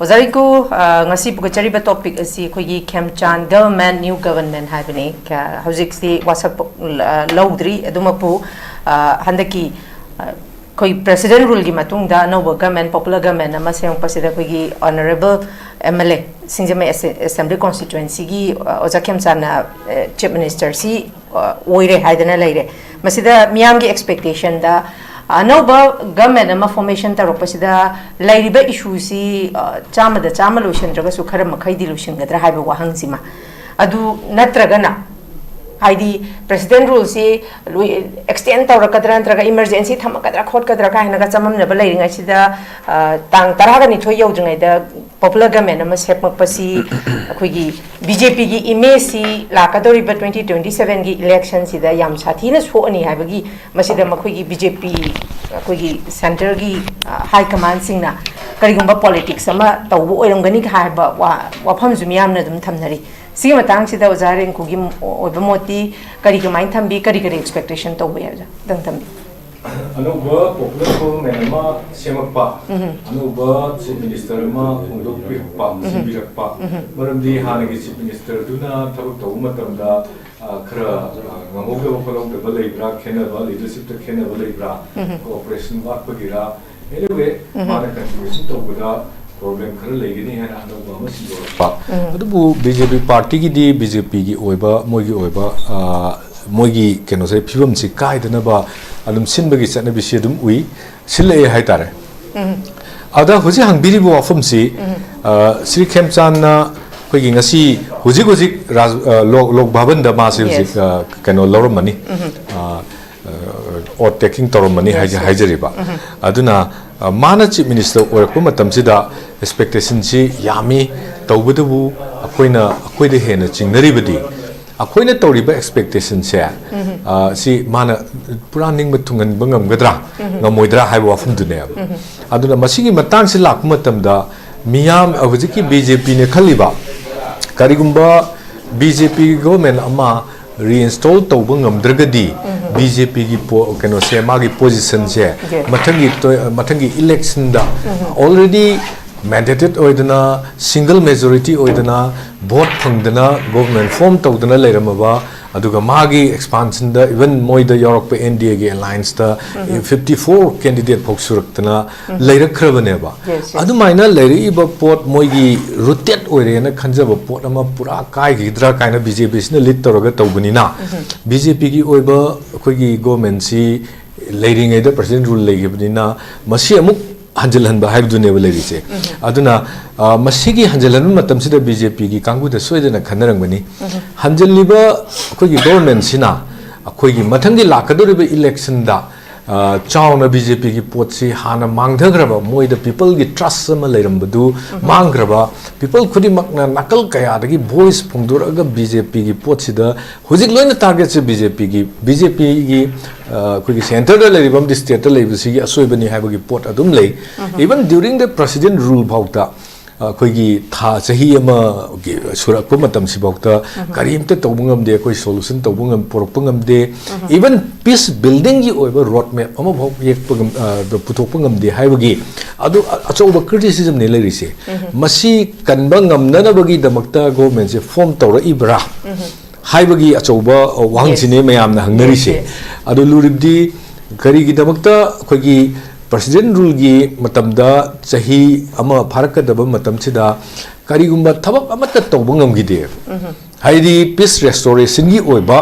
ꯑꯣꯖꯥ ꯔꯤꯡꯀꯨ, ꯑ, ꯉꯁꯤ ꯄꯨꯒꯠꯆꯔꯤꯕ ꯇꯣꯄꯤꯛ ꯑꯁꯤ ꯑꯩꯈꯣꯏꯒꯤ ꯈꯦꯝꯆꯥꯟ ꯒꯚꯔꯟꯃꯦꯟ, ꯅ꯭ꯌꯨ ꯒꯚꯔꯟꯃꯦꯟ ꯍꯥꯏꯕꯅꯤ꯫ ꯀ-, ꯍꯧꯖꯤꯛꯇꯤ ꯋꯥꯁꯛ, ꯑ, ꯂꯧꯗ꯭ꯔꯤ꯫ ꯑꯗꯨꯃꯛꯄꯨ, ꯑ, ꯍꯟꯗꯛꯀꯤ, ꯑ, ꯑꯩꯈꯣꯏ ꯄ꯭ꯔꯦꯁꯤꯗꯦꯟ ꯔꯨꯜꯒꯤ ꯃꯇꯨꯡꯗ ꯑꯅꯧꯕ ꯒꯚꯔꯟꯃꯦꯟ, ꯄꯣꯄꯨꯂꯔ ꯒꯚꯔꯟꯃꯦꯟ ꯑꯃ ꯁꯦꯝꯃꯛꯄꯁꯤꯗ ꯑꯩꯈꯣꯏꯒꯤ honourable M L A, Singjamei ꯑꯦꯁꯦ-, ꯑꯦꯁꯦꯝꯕ꯭ꯂꯤ ꯀꯣꯟꯁꯇꯤꯇ꯭ꯋꯦꯟꯁꯤꯒꯤ, ꯑ, ꯑꯣꯖꯥ ꯈꯦꯝꯆꯥꯟꯅ, ꯑ, ꯆꯤꯐ ꯃꯤꯅꯤꯁꯇꯔꯁꯤ, ꯑ, ꯑꯣꯏꯔꯦ ꯍꯥꯏꯗꯅ ꯂꯩꯔꯦ꯫ ꯃꯁꯤꯗ ꯃꯤꯌꯥꯝꯒꯤ ꯑꯦꯛꯁꯄꯦꯛꯇꯦꯁꯟꯗ ꯑꯅꯧꯕ ꯒꯚꯔꯟꯃꯦꯟ ꯑꯃ ꯐꯣꯔꯃꯦꯁꯟ ꯇꯧꯔꯛꯄꯁꯤꯗ ꯂꯩꯔꯤꯕ ꯏꯁꯨꯁꯤ, ꯑ, ꯆꯥꯝꯃꯗ ꯆꯥꯝꯃ ꯂꯣꯏꯁꯤꯟꯗ꯭ꯔꯒꯁꯨ ꯈꯔ ꯃꯈꯩꯗꯤ ꯂꯣꯏꯁꯤꯟꯒꯗ꯭ꯔꯥ ꯍꯥꯏꯕ ꯋꯥꯍꯪꯁꯤꯃ꯫ ꯑꯗꯨ ꯅꯠꯇ꯭ꯔꯒꯅ ꯍꯥꯏꯗꯤ ꯄ꯭ꯔꯦꯁꯤꯗꯦꯟ ꯔꯨꯜꯁꯤ ꯂꯣꯏ ꯑꯦꯛꯁꯇꯦꯟ ꯇꯧꯔꯛꯀꯗ꯭ꯔꯥ ꯅꯠꯇ꯭ꯔꯒ ꯏꯃꯔꯖꯦꯟꯁꯤ ꯊꯝꯃꯛꯀꯗ꯭ꯔꯥ ꯈꯣꯠꯀꯗ꯭ꯔꯥ ꯀꯥꯏꯅꯒ ꯆꯃꯝꯅꯕ ꯂꯩꯔꯤꯉꯩꯁꯤꯗ, ꯑ, ꯇꯥꯡ ꯇꯔꯥꯒ ꯅꯤꯊꯣꯏ ꯌꯧꯗ꯭ꯔꯤꯉꯩꯗ ꯄꯣꯄꯨꯂꯔ ꯒꯚꯔꯟꯃꯦꯟ ꯑꯃ ꯁꯦꯝꯃꯛꯄꯁꯤ ꯑꯩꯈꯣꯏꯒꯤ ꯕꯤ ꯖꯦ ꯄꯤꯒꯤ ꯏꯃꯦꯖꯁꯤ ꯂꯥꯛꯀꯗꯧꯔꯤꯕ ꯇ꯭ꯋꯦꯟꯇꯤ ꯇ꯭ꯋꯦꯟꯇꯤ ꯁꯚꯦꯟꯒꯤ ꯏꯂꯦꯛꯁꯟꯁꯤꯗ ꯌꯥꯝ ꯁꯥꯊꯤꯅ ꯁꯣꯛꯑꯅꯤ ꯍꯥꯏꯕꯒꯤ ꯃꯁꯤꯗ ꯃꯈꯣꯏꯒꯤ ꯕꯤ ꯖꯦ ꯄꯤ ꯑꯩꯈꯣꯏꯒꯤ ꯁꯦꯟꯇꯔꯒꯤ, ꯑ, ꯍꯥꯏ ꯀꯃꯥꯟꯁꯤꯡꯅ ꯀꯔꯤꯒꯨꯝꯕ ꯄꯣꯂꯤꯇꯤꯛꯁ ꯑꯃ ꯇꯧꯕ ꯑꯣꯏꯔꯝꯒꯅꯤ ꯍꯥꯏꯕ ꯋꯥ-, ꯋꯥꯐꯝꯁꯨ ꯃꯤꯌꯥꯝꯅ ꯑꯗꯨꯝ ꯊꯝꯅꯔꯤ꯫ ꯁꯤꯒꯤ ꯃꯇꯥꯡꯁꯤꯗ ꯑꯣꯖꯥ ꯔꯤꯡꯀꯨꯒꯤ ꯑꯣꯏꯕ ꯃꯣꯠꯇꯤ ꯀꯔꯤ, ꯀꯃꯥꯏꯅ ꯊꯝꯕꯤ, ꯀꯔꯤ ꯀꯔꯤ ꯑꯦꯛꯁꯄꯦꯛꯇꯦꯁꯟ ꯇꯧꯕ ꯌꯥꯏ ꯑꯣꯖꯥ? ꯑꯝꯇꯪ ꯊꯝꯕꯤꯌꯨ꯫ ꯑꯅꯧꯕ ꯄꯣꯄꯨꯂꯔ ꯒꯣꯚꯔꯟꯃꯦꯟ ꯑꯃ ꯁꯦꯝꯃꯛꯄ, ꯑꯅꯧꯕ ꯆꯤꯐ ꯃꯤꯅꯤꯁꯇꯔ ꯑꯃ ꯍꯣꯡꯗꯣꯛꯄꯤꯔꯛꯄ, ꯁꯤꯟꯕꯤꯔꯛꯄ, ꯃꯔꯝꯗꯤ ꯍꯥꯟꯅꯒꯤ ꯆꯤꯐ ꯃꯤꯅꯤꯁꯇꯔꯗꯨꯅ ꯊꯕꯛ ꯇꯧꯕ ꯃꯇꯝꯗ, ꯑ, ꯈꯔ, ꯑ, ꯉꯝꯍꯧꯗꯕ ꯈꯣꯠꯍꯧꯗꯕ ꯂꯩꯕ꯭ꯔꯥ, ꯈꯦꯠꯅꯕ, ꯂꯤꯗꯔꯁꯤꯞꯇ ꯈꯦꯠꯅꯕ ꯂꯩꯕ꯭ꯔꯥ, ꯀꯣꯑꯣꯄꯔꯦꯁꯟ ꯋꯥꯠꯄꯒꯤꯔꯥ, anyway, ꯃꯥꯅ ꯀꯟꯇ꯭ꯔꯤꯕ꯭ꯌꯨꯁꯟ ꯇꯧꯕꯗ ꯄ꯭ꯔꯣꯕ꯭ꯂꯦꯝ ꯈꯔ ꯂꯩꯒꯅꯤ ꯍꯥꯏꯅ ꯑꯅꯧꯕ ꯑꯃ ꯁꯤꯟꯗꯣꯔꯛꯄ꯫ ꯑꯗꯨꯕꯨ ꯕꯤ ꯖꯦ ꯄꯤ ꯄꯥꯔꯇꯤꯒꯤꯗꯤ ꯕꯤ ꯖꯦ ꯄꯤꯒꯤ ꯑꯣꯏꯕ, ꯃꯣꯏꯒꯤ ꯑꯣꯏꯕ, ꯑ, ꯃꯣꯏꯒꯤ ꯀꯩꯅꯣꯁꯦ, ꯐꯤꯕꯝꯁꯤ ꯀꯥꯏꯗꯅꯕ ꯑꯗꯨꯝ ꯁꯤꯟꯕꯒꯤ ꯆꯠꯅꯕꯤꯁꯤ ꯑꯗꯨꯝ ꯎꯏ, ꯁꯤꯜꯂꯛꯑꯦ ꯍꯥꯏꯇꯥꯔꯦ꯫ ꯑꯗ ꯍꯧꯖꯤꯛ ꯍꯪꯕꯤꯔꯤꯕ ꯋꯥꯐꯝꯁꯤ, ꯑ, ꯁ꯭ꯔꯤ ꯈꯦꯝꯆꯥꯟꯅ ꯑꯩꯈꯣꯏꯒꯤ ꯉꯁꯤ ꯍꯧꯖꯤꯛ ꯍꯧꯖꯤꯛ ꯔꯥꯖ-, ꯑ, ꯂꯣꯛ, ꯂꯣꯛ ꯚꯕꯟꯗ ꯃꯥꯁꯤ ꯍꯧꯖꯤꯛ, Yes. ꯑ, ꯀꯩꯅꯣ ꯂꯧꯔꯝꯃꯅꯤ, ꯑ, ꯑ, ꯑꯣꯠ ꯇꯦꯀꯤꯡ ꯇꯧꯔꯝꯃꯅꯤ Yes, ꯍꯥꯏꯖ-, yes. ꯍꯥꯏꯖꯔꯤꯕ꯫ ꯑꯗꯨꯅ, ꯑ, ꯃꯥꯅ ꯆꯤꯐ ꯃꯤꯅꯤꯁꯇꯔ ꯑꯣꯏꯔꯛꯄ ꯃꯇꯝꯁꯤꯗ ꯑꯦꯛꯁꯄꯦꯛꯇꯦꯁꯟꯁꯤ ꯌꯥꯝꯃꯤ꯫ ꯇꯧꯕꯇꯕꯨ ꯑꯩꯈꯣꯏꯅ, ꯑꯩꯈꯣꯏꯗ ꯍꯦꯟꯅ ꯆꯤꯡꯅꯔꯤꯕꯗꯤ ꯑꯩꯈꯣꯏꯅ ꯇꯧꯔꯤꯕ ꯑꯦꯛꯁꯄꯦꯛꯇꯦꯁꯟꯁꯦ, ꯑ, ꯁꯤ ꯃꯥꯅ ꯄꯨꯔꯥ ꯅꯤꯡꯕ ꯊꯨꯡꯍꯟꯕ ꯉꯝꯒꯗ꯭ꯔꯥ, ꯉꯝꯃꯣꯏꯗ꯭ꯔꯥ ꯍꯥꯏꯕ ꯋꯥꯐꯝꯗꯨꯅꯦꯕ꯫ ꯑꯗꯨꯅ ꯃꯁꯤꯒꯤ ꯃꯇꯥꯡꯁꯤ ꯂꯥꯛꯄ ꯃꯇꯝꯗ ꯃꯤꯌꯥꯝ, ꯍꯧꯖꯤꯛꯀꯤ ꯕꯤ ꯖꯦ ꯄꯤꯅ ꯈꯜꯂꯤꯕ, ꯀꯔꯤꯒꯨꯝꯕ ꯕꯤ ꯖꯦ ꯄꯤ ꯒꯣꯚꯔꯟꯃꯦꯟ ꯑꯃ ꯔꯤꯏꯟꯁꯇꯣꯜ ꯇꯧꯕ ꯉꯝꯗ꯭ꯔꯒꯗꯤ, ꯕꯤ ꯖꯦ ꯄꯤꯒꯤ ꯄꯣ-, ꯀꯩꯅꯣꯁꯦ, ꯃꯥꯒꯤ ꯄꯣꯖꯤꯁꯟꯁꯦ, ꯌꯦꯁ꯫ ꯃꯊꯪꯒꯤ ꯇꯣꯏ-, ꯃꯊꯪꯒꯤ ꯏꯂꯦꯛꯁꯟꯗ ꯑꯣꯜꯔꯦꯗꯤ ꯃꯦꯟꯗꯦꯇꯦꯠ ꯑꯣꯏꯗꯅ, ꯁꯤꯡꯒꯜ ꯃꯦꯖꯣꯔꯤꯇꯤ ꯑꯣꯏꯗꯅ, ꯚꯣꯠ ꯐꯪꯗꯅ, ꯒꯣꯚꯔꯟꯃꯦꯟ ꯐꯣꯔꯝ ꯇꯧꯗꯅ ꯂꯩꯔꯝꯃꯕ, ꯑꯗꯨꯒ ꯃꯥꯒꯤ ꯑꯦꯛꯁꯄꯥꯟꯁꯟꯗ, ꯏꯚꯟ ꯃꯣꯏꯗ ꯌꯥꯎꯔꯛꯄ ꯑꯦꯟ ꯗꯤ ꯑꯦꯒꯤ ꯑꯦꯂꯥꯏꯟꯁꯇ ꯐꯤꯐꯇꯤ ꯐꯣꯔ ꯀꯦꯟꯗꯤꯗꯦꯠ ꯐꯥꯎ ꯁꯨꯔꯛꯇꯅ ꯂꯩꯔꯛꯈ꯭ꯔꯕꯅꯦꯕ꯫ Yes, yes. ꯑꯗꯨꯃꯥꯏꯅ ꯂꯩꯔꯛꯏꯕ ꯄꯣꯠ, ꯃꯣꯏꯒꯤ ꯔꯨꯇꯦꯠ ꯑꯣꯏꯔꯦꯅ ꯈꯟꯖꯕ ꯄꯣꯠ ꯑꯃ ꯄꯨꯔꯥ ꯀꯥꯏꯈꯤꯒꯗ꯭ꯔꯥ ꯀꯥꯏꯅ ꯕꯤ ꯖꯦ ꯄꯤꯁꯤꯅ ꯂꯤꯗ ꯇꯧꯔꯒ ꯇꯧꯕꯅꯤꯅ, ꯕꯤ ꯖꯦ ꯄꯤꯒꯤ ꯑꯣꯏꯕ ꯑꯩꯈꯣꯏꯒꯤ ꯒꯣꯚꯔꯟꯃꯦꯟꯁꯤ ꯂꯩꯔꯤꯉꯩꯗ ꯄ꯭ꯔꯁꯤꯗꯦꯟ ꯔꯨꯜ ꯂꯩꯈꯤꯕꯅꯤꯅ, ꯃꯁꯤ ꯑꯃꯨꯛ ꯍꯟꯖꯤꯜꯍꯟꯕ ꯍꯥꯏꯕꯗꯨꯅꯦꯕ ꯂꯩꯔꯤꯁꯦ꯫ ꯑꯗꯨꯅ, ꯑ, ꯃꯁꯤꯒꯤ ꯍꯟꯖꯤꯜꯍꯟꯕ ꯃꯇꯝꯁꯤꯗ ꯕꯤ ꯖꯦ ꯄꯤꯒꯤ ꯀꯥꯡꯕꯨꯗ ꯁꯣꯏꯗꯅ ꯈꯟꯅꯔꯝꯒꯅꯤ꯫ ꯍꯟꯖꯤꯜꯂꯤꯕ ꯑꯩꯈꯣꯏꯒꯤ ꯒꯣꯚꯔꯟꯃꯦꯟꯁꯤꯅ ꯑꯩꯈꯣꯏꯒꯤ ꯃꯊꯪꯒꯤ ꯂꯥꯛꯀꯗꯧꯔꯤꯕ ꯏꯂꯦꯛꯁꯟꯗ, ꯑ, ꯆꯥꯎꯅ ꯕꯤ ꯖꯦ ꯄꯤꯒꯤ ꯄꯣꯠꯁꯤ ꯍꯥꯟꯅ ꯃꯥꯡꯊꯈ꯭ꯔꯕ, ꯃꯣꯏꯗ ꯄꯤꯄꯜꯒꯤ ꯇ꯭ꯔꯁ ꯑꯃ ꯂꯩꯔꯝꯕꯗꯨ ꯃꯥꯡꯈ꯭ꯔꯕ, ꯄꯤꯄꯜ ꯈꯨꯗꯤꯡꯃꯛꯅ ꯅꯥꯀꯜ ꯀꯌꯥꯗꯒꯤ ꯚꯣꯏꯁ ꯐꯣꯡꯗꯣꯔꯛꯑꯒ ꯕꯤ ꯖꯦ ꯄꯤꯒꯤ ꯄꯣꯠꯁꯤꯗ ꯍꯧꯖꯤꯛ ꯂꯣꯏꯅ ꯇꯥꯔꯒꯦꯠꯁꯦ ꯕꯤ ꯖꯦ ꯄꯤꯒꯤ, ꯕꯤ ꯖꯦ ꯄꯤꯒꯤ, ꯑ, ꯑꯩꯈꯣꯏꯒꯤ ꯁꯦꯟꯇꯔꯗ ꯂꯩꯔꯤꯕ ꯑꯃꯗꯤ ꯁ꯭ꯇꯦꯠꯇ ꯂꯩꯕꯁꯤꯒꯤ ꯑꯁꯣꯏꯕꯅꯤ ꯍꯥꯏꯕꯒꯤ ꯄꯣꯠ ꯑꯗꯨꯝ ꯂꯩ꯫ Even during the president rule ꯐꯥꯎꯗ, ꯑ, ꯑꯩꯈꯣꯏꯒꯤ ꯊꯥ, ꯆꯍꯤ ꯑꯃꯒꯤ ꯁꯨꯔꯛꯄ ꯃꯇꯝꯁꯤꯐꯥꯎꯗ ꯀꯔꯤꯝꯇ ꯇꯧꯕ ꯉꯝꯗꯦ, ꯑꯩꯈꯣꯏ ꯁꯣꯂꯨꯁꯟ ꯇꯧꯕ ꯉꯝ-, ꯄꯨꯔꯛꯄ ꯉꯝꯗꯦ꯫ Even peace buildingꯒꯤ ꯑꯣꯏꯕ ꯔꯣꯗ ꯃꯦꯞ ꯑꯃꯐꯥꯎ ꯌꯦꯛꯄ ꯉꯝ-, ꯑ, ꯄꯨꯊꯣꯛꯄ ꯉꯝꯗꯦ ꯍꯥꯏꯕꯒꯤ ꯑꯗꯨ ꯑ-, ꯑꯆꯧꯕ ꯀ꯭ꯔꯤꯇꯤꯁꯤꯖꯝꯅꯤ ꯂꯩꯔꯤꯁꯦ꯫ ꯃꯁꯤ ꯀꯟꯕ ꯉꯝꯅꯅꯕꯒꯤꯗꯃꯛꯇ ꯒꯣꯚꯔꯟꯃꯦꯟꯁꯦ ꯐꯣꯔꯝ ꯇꯧꯔꯛꯏꯕ꯭ꯔꯥ ꯍꯥꯏꯕꯒꯤ ꯑꯆꯧꯕ, ꯑ, ꯋꯥꯍꯪꯁꯤꯅꯦ ꯃꯌꯥꯝꯅ ꯍꯪꯅꯔꯤꯁꯦ꯫ Yes, yes. ꯑꯗꯨ ꯂꯨꯔꯤꯕꯗꯤ ꯀꯔꯤꯒꯤꯗꯃꯛꯇ ꯑꯩꯈꯣꯏꯒꯤ ꯄ꯭ꯔꯁꯤꯗꯦꯟ ꯔꯨꯜꯒꯤ ꯃꯇꯝꯗ ꯆꯍꯤ ꯑꯃ ꯐꯥꯔꯛꯀꯗꯕ ꯃꯇꯝꯁꯤꯗ ꯀꯔꯤꯒꯨꯝꯕ ꯊꯕꯛ ꯑꯃꯠꯇ ꯇꯧꯕ ꯉꯝꯈꯤꯗꯦ? ꯍꯥꯏꯗꯤ ꯄꯤꯁ ꯔꯦꯁꯇꯣꯔꯦꯁꯟꯒꯤ ꯑꯣꯏꯕ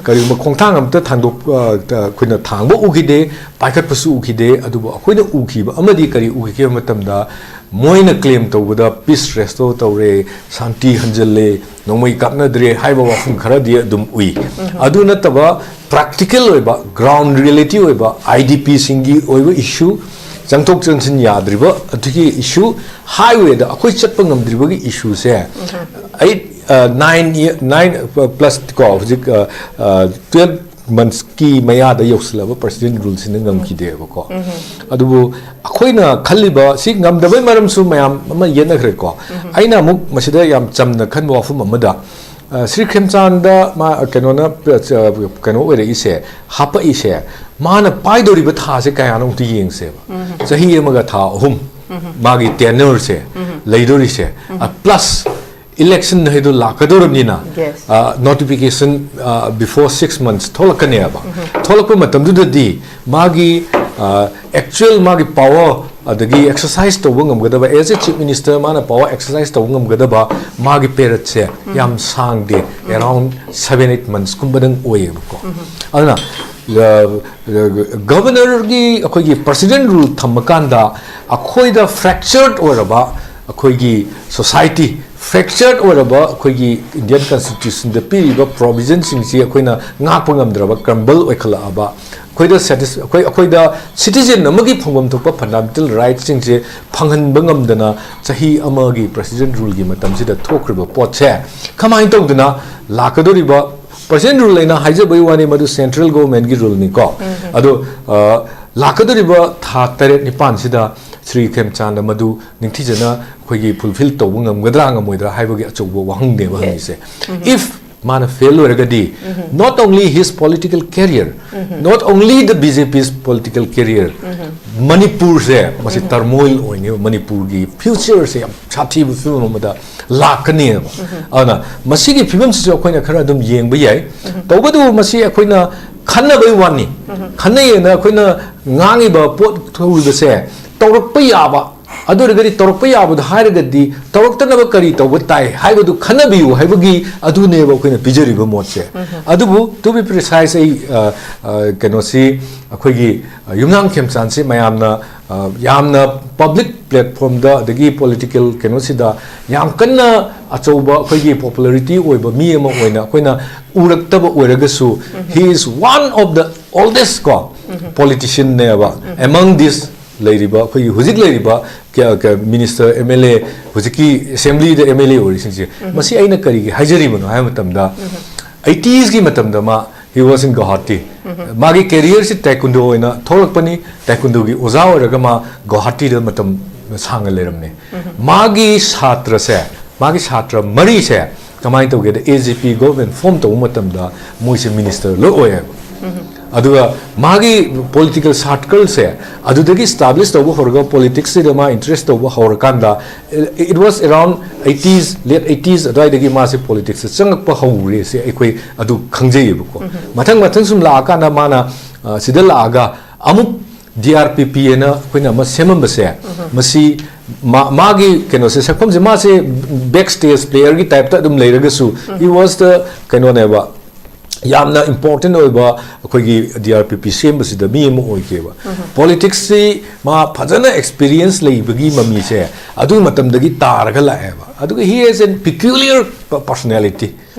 ꯀꯔꯤꯒꯨꯝꯕ ꯈꯣꯡꯊꯥꯡ ꯑꯃꯠꯇ ꯊꯥꯡꯗꯣꯛ-, ꯑ, ꯑꯩꯈꯣꯏꯅ ꯊꯥꯡꯕ ꯎꯈꯤꯗꯦ, ꯄꯥꯏꯈꯠꯄꯁꯨ ꯎꯈꯤꯗꯦ꯫ ꯑꯗꯨꯕꯨ ꯑꯩꯈꯣꯏꯅ ꯎꯈꯤꯕ ꯑꯃꯗꯤ ꯀꯔꯤ ꯎꯈꯤꯒꯦ ꯍꯥꯏꯕ ꯃꯇꯝꯗ, ꯃꯣꯏꯅ ꯀ꯭ꯂꯦꯝ ꯇꯧꯕꯗ ꯄꯤꯁ ꯔꯦꯁꯇꯣꯔ ꯇꯧꯔꯦ, ꯁꯥꯟꯇꯤ ꯍꯟꯖꯤꯜꯂꯦ, ꯅꯣꯡꯃꯩ ꯀꯥꯞꯅꯗ꯭ꯔꯦ ꯍꯥꯏꯕ ꯋꯥꯐꯝ ꯈꯔꯗꯤ ꯑꯗꯨꯝ ꯎꯏ꯫ ꯑꯗꯨ ꯅꯠꯇꯕ ꯄ꯭ꯔꯥꯛꯇꯤꯀꯦꯜ ꯑꯣꯏꯕ, ꯒ꯭ꯔꯥꯎꯟ ꯔꯤꯌꯦꯂꯤꯇꯤ ꯑꯣꯏꯕ, ꯑꯥꯏ ꯗꯤ ꯄꯤꯁꯤꯡꯒꯤ ꯑꯣꯏꯕ ꯏꯁꯨ, ꯆꯪꯊꯣꯛ ꯆꯪꯁꯤꯟ ꯌꯥꯗ꯭ꯔꯤꯕ ꯑꯗꯨꯒꯤ ꯏꯁꯨ, ꯍꯥꯏꯋꯦꯗ ꯑꯩꯈꯣꯏ ꯆꯠꯄ ꯉꯝꯗ꯭ꯔꯤꯕꯒꯤ ꯏꯁꯨꯁꯦ, ꯑꯩ ꯅꯥꯏꯟ ꯅꯥꯏꯟ ꯄ꯭ꯂꯁ ꯀꯣ ꯍꯧꯖꯤꯛ ꯇ꯭ꯋꯦꯜꯐ ꯃꯟꯁꯀꯤ ꯃꯌꯥꯗ ꯌꯧꯁꯤꯜꯂꯕ ꯄ꯭ꯔꯁꯤꯗꯦꯟ ꯔꯨꯜꯁꯤꯅ ꯉꯝꯈꯤꯗꯦꯕꯀꯣ꯫ ꯑꯗꯨꯕꯨ ꯑꯩꯈꯣꯏꯅ ꯈꯜꯂꯤꯕ ꯁꯤ ꯉꯝꯗꯕꯩ ꯃꯔꯝꯁꯨ ꯃꯌꯥꯝ ꯑꯃ ꯌꯦꯠꯅꯈ꯭ꯔꯦꯀꯣ꯫ ꯑꯩꯅ ꯑꯃꯨꯛ ꯃꯁꯤꯗ ꯌꯥꯝ ꯆꯝꯅ ꯈꯟꯕ ꯋꯥꯐꯝ ꯑꯃꯗ, ꯑ, ꯁ꯭ꯔꯤ ꯈꯦꯝꯆꯥꯟꯗ ꯃꯥ ꯀꯩꯅꯣꯅ, ꯑ, ꯀꯩꯅꯣ ꯑꯣꯏꯔꯛꯏꯁꯦ, ꯍꯥꯄꯛꯏꯁꯦ, ꯃꯥꯅ ꯄꯥꯏꯗꯧꯔꯤꯕ ꯊꯥꯁꯦ ꯀꯌꯥꯅꯣ ꯑꯃꯨꯛꯇ ꯌꯦꯡꯁꯦꯕ꯫ ꯆꯍꯤ ꯑꯃꯒ ꯊꯥ ꯑꯍꯨꯝ ꯃꯥꯒꯤ ꯇꯦꯅꯔꯁꯦ ꯂꯩꯗꯣꯔꯤꯁꯦ, ꯄ꯭ꯂꯁ ꯏꯂꯦꯛꯁꯟ ꯍꯥꯏꯗꯣ ꯂꯥꯛꯀꯗꯧꯔꯕꯅꯤꯅ, Yes. Notification before six months ꯊꯣꯛꯂꯛꯀꯅꯦꯕ꯫ ꯊꯣꯛꯂꯛꯄ ꯃꯇꯝꯗꯨꯗꯗꯤ ꯃꯥꯒꯤ ꯑꯦꯛꯆꯨꯑꯦꯜ ꯃꯥꯒꯤ ꯄꯋꯔ ꯑꯗꯒꯤ ꯑꯦꯛꯁꯔꯁꯥꯏꯁ ꯇꯧꯕ ꯉꯝꯒꯗꯕ, ꯑꯦꯁ ꯑꯦ ꯆꯤꯐ ꯃꯤꯅꯤꯁꯇꯔ ꯃꯥꯅ ꯄꯋꯔ ꯑꯦꯛꯁꯔꯁꯥꯏꯁ ꯇꯧꯕ ꯉꯝꯒꯗꯕ ꯃꯥꯒꯤ ꯄꯦꯔꯠꯁꯦ ꯌꯥꯝ ꯁꯥꯡꯗꯦ, ꯑꯦꯔꯥꯎꯟ ꯁꯚꯦꯟ ꯑꯩꯠ ꯃꯟꯁꯀꯨꯝꯕꯗꯪ ꯑꯣꯏꯌꯦꯕꯀꯣ꯫ ꯑꯗꯨꯅ ꯒꯕꯔꯅꯔꯒꯤ ꯑꯩꯈꯣꯏꯒꯤ ꯄ꯭ꯔꯁꯤꯗꯦꯟ ꯔꯨꯜ ꯊꯝꯃꯀꯥꯟꯗ ꯑꯩꯈꯣꯏꯗ ꯐ꯭ꯔꯦꯛꯆꯔꯠ ꯑꯣꯏꯔꯕ ꯑꯩꯈꯣꯏꯒꯤ ꯁꯣꯁꯥꯏꯇꯤ, ꯐ꯭ꯔꯦꯛꯆꯔꯠ ꯑꯣꯏꯔꯕ ꯑꯩꯈꯣꯏꯒꯤ ꯏꯟꯗꯤꯌꯟ ꯀꯟꯁꯇꯤꯇ꯭ꯌꯨꯁꯟꯗ ꯄꯤꯔꯤꯕ ꯄ꯭ꯔꯣꯚꯤꯖꯟꯁꯤꯡꯁꯤ ꯑꯩꯈꯣꯏꯅ ꯉꯥꯛꯄ ꯉꯝꯗ꯭ꯔꯕ, ꯀ꯭ꯔꯝꯕꯜ ꯑꯣꯏꯈꯠꯂꯛꯑꯕ, ꯑꯩꯈꯣꯏꯗ ꯁꯦꯇꯤꯁ ꯑꯩꯈꯣꯏ ꯑꯩꯈꯣꯏꯗ ꯁꯤꯇꯤꯖꯦꯟ ꯑꯃꯒꯤ ꯐꯪꯐꯝ ꯊꯣꯛꯄ ꯐꯟꯗꯥꯃꯦꯟꯇꯦꯜ ꯔꯥꯏꯠꯁꯤꯡꯁꯦ ꯐꯪꯍꯟꯕ ꯉꯝꯗꯅ ꯆꯍꯤ ꯑꯃꯒꯤ ꯄ꯭ꯔꯁꯤꯗꯦꯟ ꯔꯨꯜꯒꯤ ꯃꯇꯝꯁꯤꯗ ꯊꯣꯛꯈ꯭ꯔꯤꯕ ꯄꯣꯠꯁꯦ ꯀꯃꯥꯏꯅ ꯇꯧꯗꯅ ꯂꯥꯛꯀꯗꯧꯔꯤꯕ ꯄ꯭ꯔꯁꯤꯗꯦꯟ ꯔꯨꯜ ꯑꯩꯅ ꯍꯥꯏꯖꯕꯒꯤ ꯋꯥꯅꯤ, ꯃꯗꯨ ꯁꯦꯟꯇ꯭ꯔꯦꯜ ꯒꯣꯚꯔꯟꯃꯦꯟꯠꯀꯤ ꯔꯨꯜꯅꯤꯀꯣ꯫ ꯑꯗꯣ, ꯑ, ꯂꯥꯛꯀꯗꯧꯔꯤꯕ ꯊꯥ ꯇꯔꯦꯠ ꯅꯤꯄꯥꯟꯁꯤꯗ ꯁ꯭ꯔꯤ ꯈꯦꯝꯆꯥꯟꯗ ꯃꯗꯨ ꯅꯤꯡꯊꯤꯖꯅ ꯑꯩꯈꯣꯏꯒꯤ ꯐꯨꯜꯐꯤꯜ ꯇꯧꯕ ꯉꯝꯒꯗ꯭ꯔꯥ ꯉꯝꯃꯣꯏꯗ꯭ꯔꯥ ꯍꯥꯏꯕꯒꯤ ꯑꯆꯧꯕ ꯋꯥꯍꯪꯅꯦꯕ ꯍꯪꯉꯤꯁꯦ꯫ If ꯃꯥꯅ ꯐꯦꯜ ꯑꯣꯏꯔꯒꯗꯤ, not only his political career, not only the B J P's political career, ꯃꯅꯤꯄꯨꯔꯁꯦ ꯃꯁꯤ ꯇꯔꯃꯣꯏꯜ ꯑꯣꯏꯅꯦꯕ, ꯃꯅꯤꯄꯨꯔꯒꯤ ꯐ꯭ꯌꯨꯆꯔꯁꯦ ꯌꯥꯝ ꯁꯥꯊꯤꯕ ꯐꯤꯕꯝ ꯑꯃꯗ ꯂꯥꯛꯀꯅꯦꯕ꯫ ꯑꯗꯨꯅ ꯃꯁꯤꯒꯤ ꯐꯤꯕꯝꯁꯤꯁꯨ ꯑꯩꯈꯣꯏꯅ ꯈꯔ ꯑꯗꯨꯝ ꯌꯦꯡꯕ ꯌꯥꯏ꯫ ꯇꯧꯕꯇꯕꯨ ꯃꯁꯤ ꯑꯩꯈꯣꯏꯅ ꯈꯟꯅꯕꯩ ꯋꯥꯅꯤ꯫ ꯈꯟꯅꯩꯌꯦꯅ ꯑꯩꯈꯣꯏꯅ ꯉꯥꯡꯉꯤꯕ ꯄꯣꯠ ꯊꯣꯛꯂꯤꯕꯁꯦ ꯇꯧꯔꯛꯄ ꯌꯥꯕ, ꯑꯗꯨ ꯑꯣꯏꯔꯒꯗꯤ ꯇꯧꯔꯛꯄ ꯌꯥꯕꯗꯣ ꯍꯥꯏꯔꯒꯗꯤ ꯇꯧꯔꯛꯇꯅꯕ ꯀꯔꯤ ꯇꯧꯕ ꯇꯥꯏ ꯍꯥꯏꯕꯗꯨ ꯈꯟꯅꯕꯤꯌꯨ ꯍꯥꯏꯕꯒꯤ ꯑꯗꯨꯅꯦꯕ ꯑꯩꯈꯣꯏꯅ ꯄꯤꯖꯔꯤꯕ ꯃꯣꯠꯁꯦ꯫ ꯑꯗꯨꯕꯨ, to be precise, ꯑꯩ, ꯑ, ꯑ, ꯀꯩꯅꯣꯁꯤ, ꯑꯩꯈꯣꯏꯒꯤ, ꯑ, ꯌꯨꯝꯅꯥꯝ ꯈꯦꯝꯆꯥꯟꯁꯤ ꯃꯌꯥꯝꯅ, ꯑ, ꯌꯥꯝꯅ ꯄꯕ꯭ꯂꯤꯛ ꯄ꯭ꯂꯦꯠꯐꯣꯝꯗ ꯑꯗꯒꯤ ꯄꯣꯂꯤꯇꯤꯀꯦꯜ ꯀꯩꯅꯣꯁꯤꯗ ꯌꯥꯝ ꯀꯟꯅ ꯑꯆꯧꯕ ꯑꯩꯈꯣꯏꯒꯤ ꯄꯣꯄꯨꯂꯔꯤꯇꯤ ꯑꯣꯏꯕ ꯃꯤ ꯑꯃ ꯑꯣꯏꯅ ꯑꯩꯈꯣꯏꯅ ꯎꯔꯛꯇꯕ ꯑꯣꯏꯔꯒꯁꯨ, he is one of the oldest ꯀꯣ ꯄꯣꯂꯤꯇꯤꯁꯤꯌꯟꯅꯦꯕ, among this ꯂꯩꯔꯤꯕ ꯑꯩꯈꯣꯏꯒꯤ ꯍꯧꯖꯤꯛ ꯂꯩꯔꯤꯕ ꯀꯌꯥ- ꯀꯌꯥ- minister, M L A, ꯍꯧꯖꯤꯛꯀꯤ assemblyꯗ M L A ꯑꯣꯏꯔꯤꯁꯤꯡꯁꯦ, ꯃꯁꯤ ꯑꯩꯅ ꯀꯔꯤꯒꯤ ꯍꯥꯏꯖꯔꯤꯕꯅꯣ ꯍꯥꯏꯕ ꯃꯇꯝꯗ, eightiesꯀꯤ ꯃꯇꯝꯗ ꯃꯥ, he was in Guwahati. ꯃꯥꯒꯤ careerꯁꯤ taekwondo ꯑꯣꯏꯅ ꯊꯣꯛꯂꯛꯄꯅꯤ. Taekwondoꯒꯤ ꯑꯣꯖꯥ ꯑꯣꯏꯔꯒ ꯃꯥ ꯒꯨꯋꯥꯍꯥꯇꯤꯗ ꯃꯇꯝ ꯁꯥꯡꯅ ꯂꯩꯔꯝꯃꯤ. ꯃꯥꯒꯤ ꯁꯥꯇ꯭ꯔꯁꯦ, ꯃꯥꯒꯤ ꯁꯥꯇ꯭ꯔ ꯃꯔꯤꯁꯦ ꯀꯃꯥꯏꯅ ꯇꯧꯒꯦꯗ, A G P government form ꯇꯧꯕ ꯃꯇꯝꯗ ꯃꯣꯏꯁꯦ minister ꯂꯣꯏ ꯑꯣꯏꯌꯦꯕ. ꯑꯗꯨꯒ ꯃꯥꯒꯤ political circleꯁꯦ ꯑꯗꯨꯗꯒꯤ establish ꯇꯧꯕ ꯍꯧꯔꯒ, politicsꯁꯤꯗ ꯃꯥ interest ꯇꯧꯕ ꯍꯧꯔꯀꯥꯟꯗ, it was around eighties, late eighties ꯑꯗꯨꯋꯥꯏꯗꯒꯤ ꯃꯥꯁꯦ politicsꯇ ꯆꯪꯉꯛꯄ ꯍꯧꯔꯦ, ꯁꯤ ꯑꯩꯈꯣꯏ ꯑꯗꯨ ꯈꯪꯖꯩꯌꯦꯕꯀꯣ. ꯃꯊꯪ ꯃꯊꯪ ꯁꯨꯝ ꯂꯥꯛꯑꯀꯥꯟꯗ ꯃꯥꯅ, ꯑ, ꯁꯤꯗ ꯂꯥꯛꯑꯒ ꯑꯃꯨꯛ D R P P ꯍꯥꯏꯅ ꯑꯩꯈꯣꯏꯅ ꯑꯃ ꯁꯦꯝꯃꯝꯕꯁꯦ, ꯃꯁꯤ ꯃꯥ- ꯃꯥꯒꯤ ꯀꯩꯅꯣꯁꯦ, ꯁꯛꯐꯝꯁꯦ, ꯃꯥꯁꯦ back stage playerꯒꯤ typeꯇ ꯑꯗꯨꯝ ꯂꯩꯔꯒꯁꯨ, he was the ꯀꯩꯅꯣꯅꯦꯕ, ꯌꯥꯝꯅ important ꯑꯣꯏꯕ ꯑꯩꯈꯣꯏꯒꯤ D R P P ꯁꯦꯝꯕꯁꯤꯗ ꯃꯤ ꯑꯃ ꯑꯣꯏꯈꯤꯕ꯫ Politicsꯁꯤ ꯃꯥ ꯐꯖꯅ experience ꯂꯩꯕꯒꯤ ꯃꯃꯤꯁꯦ ꯑꯗꯨꯒꯤ ꯃꯇꯝꯗꯒꯤ ꯇꯥꯔꯒ ꯂꯥꯛꯑꯦꯕ꯫ ꯑꯗꯨꯒ he has a peculiar personality.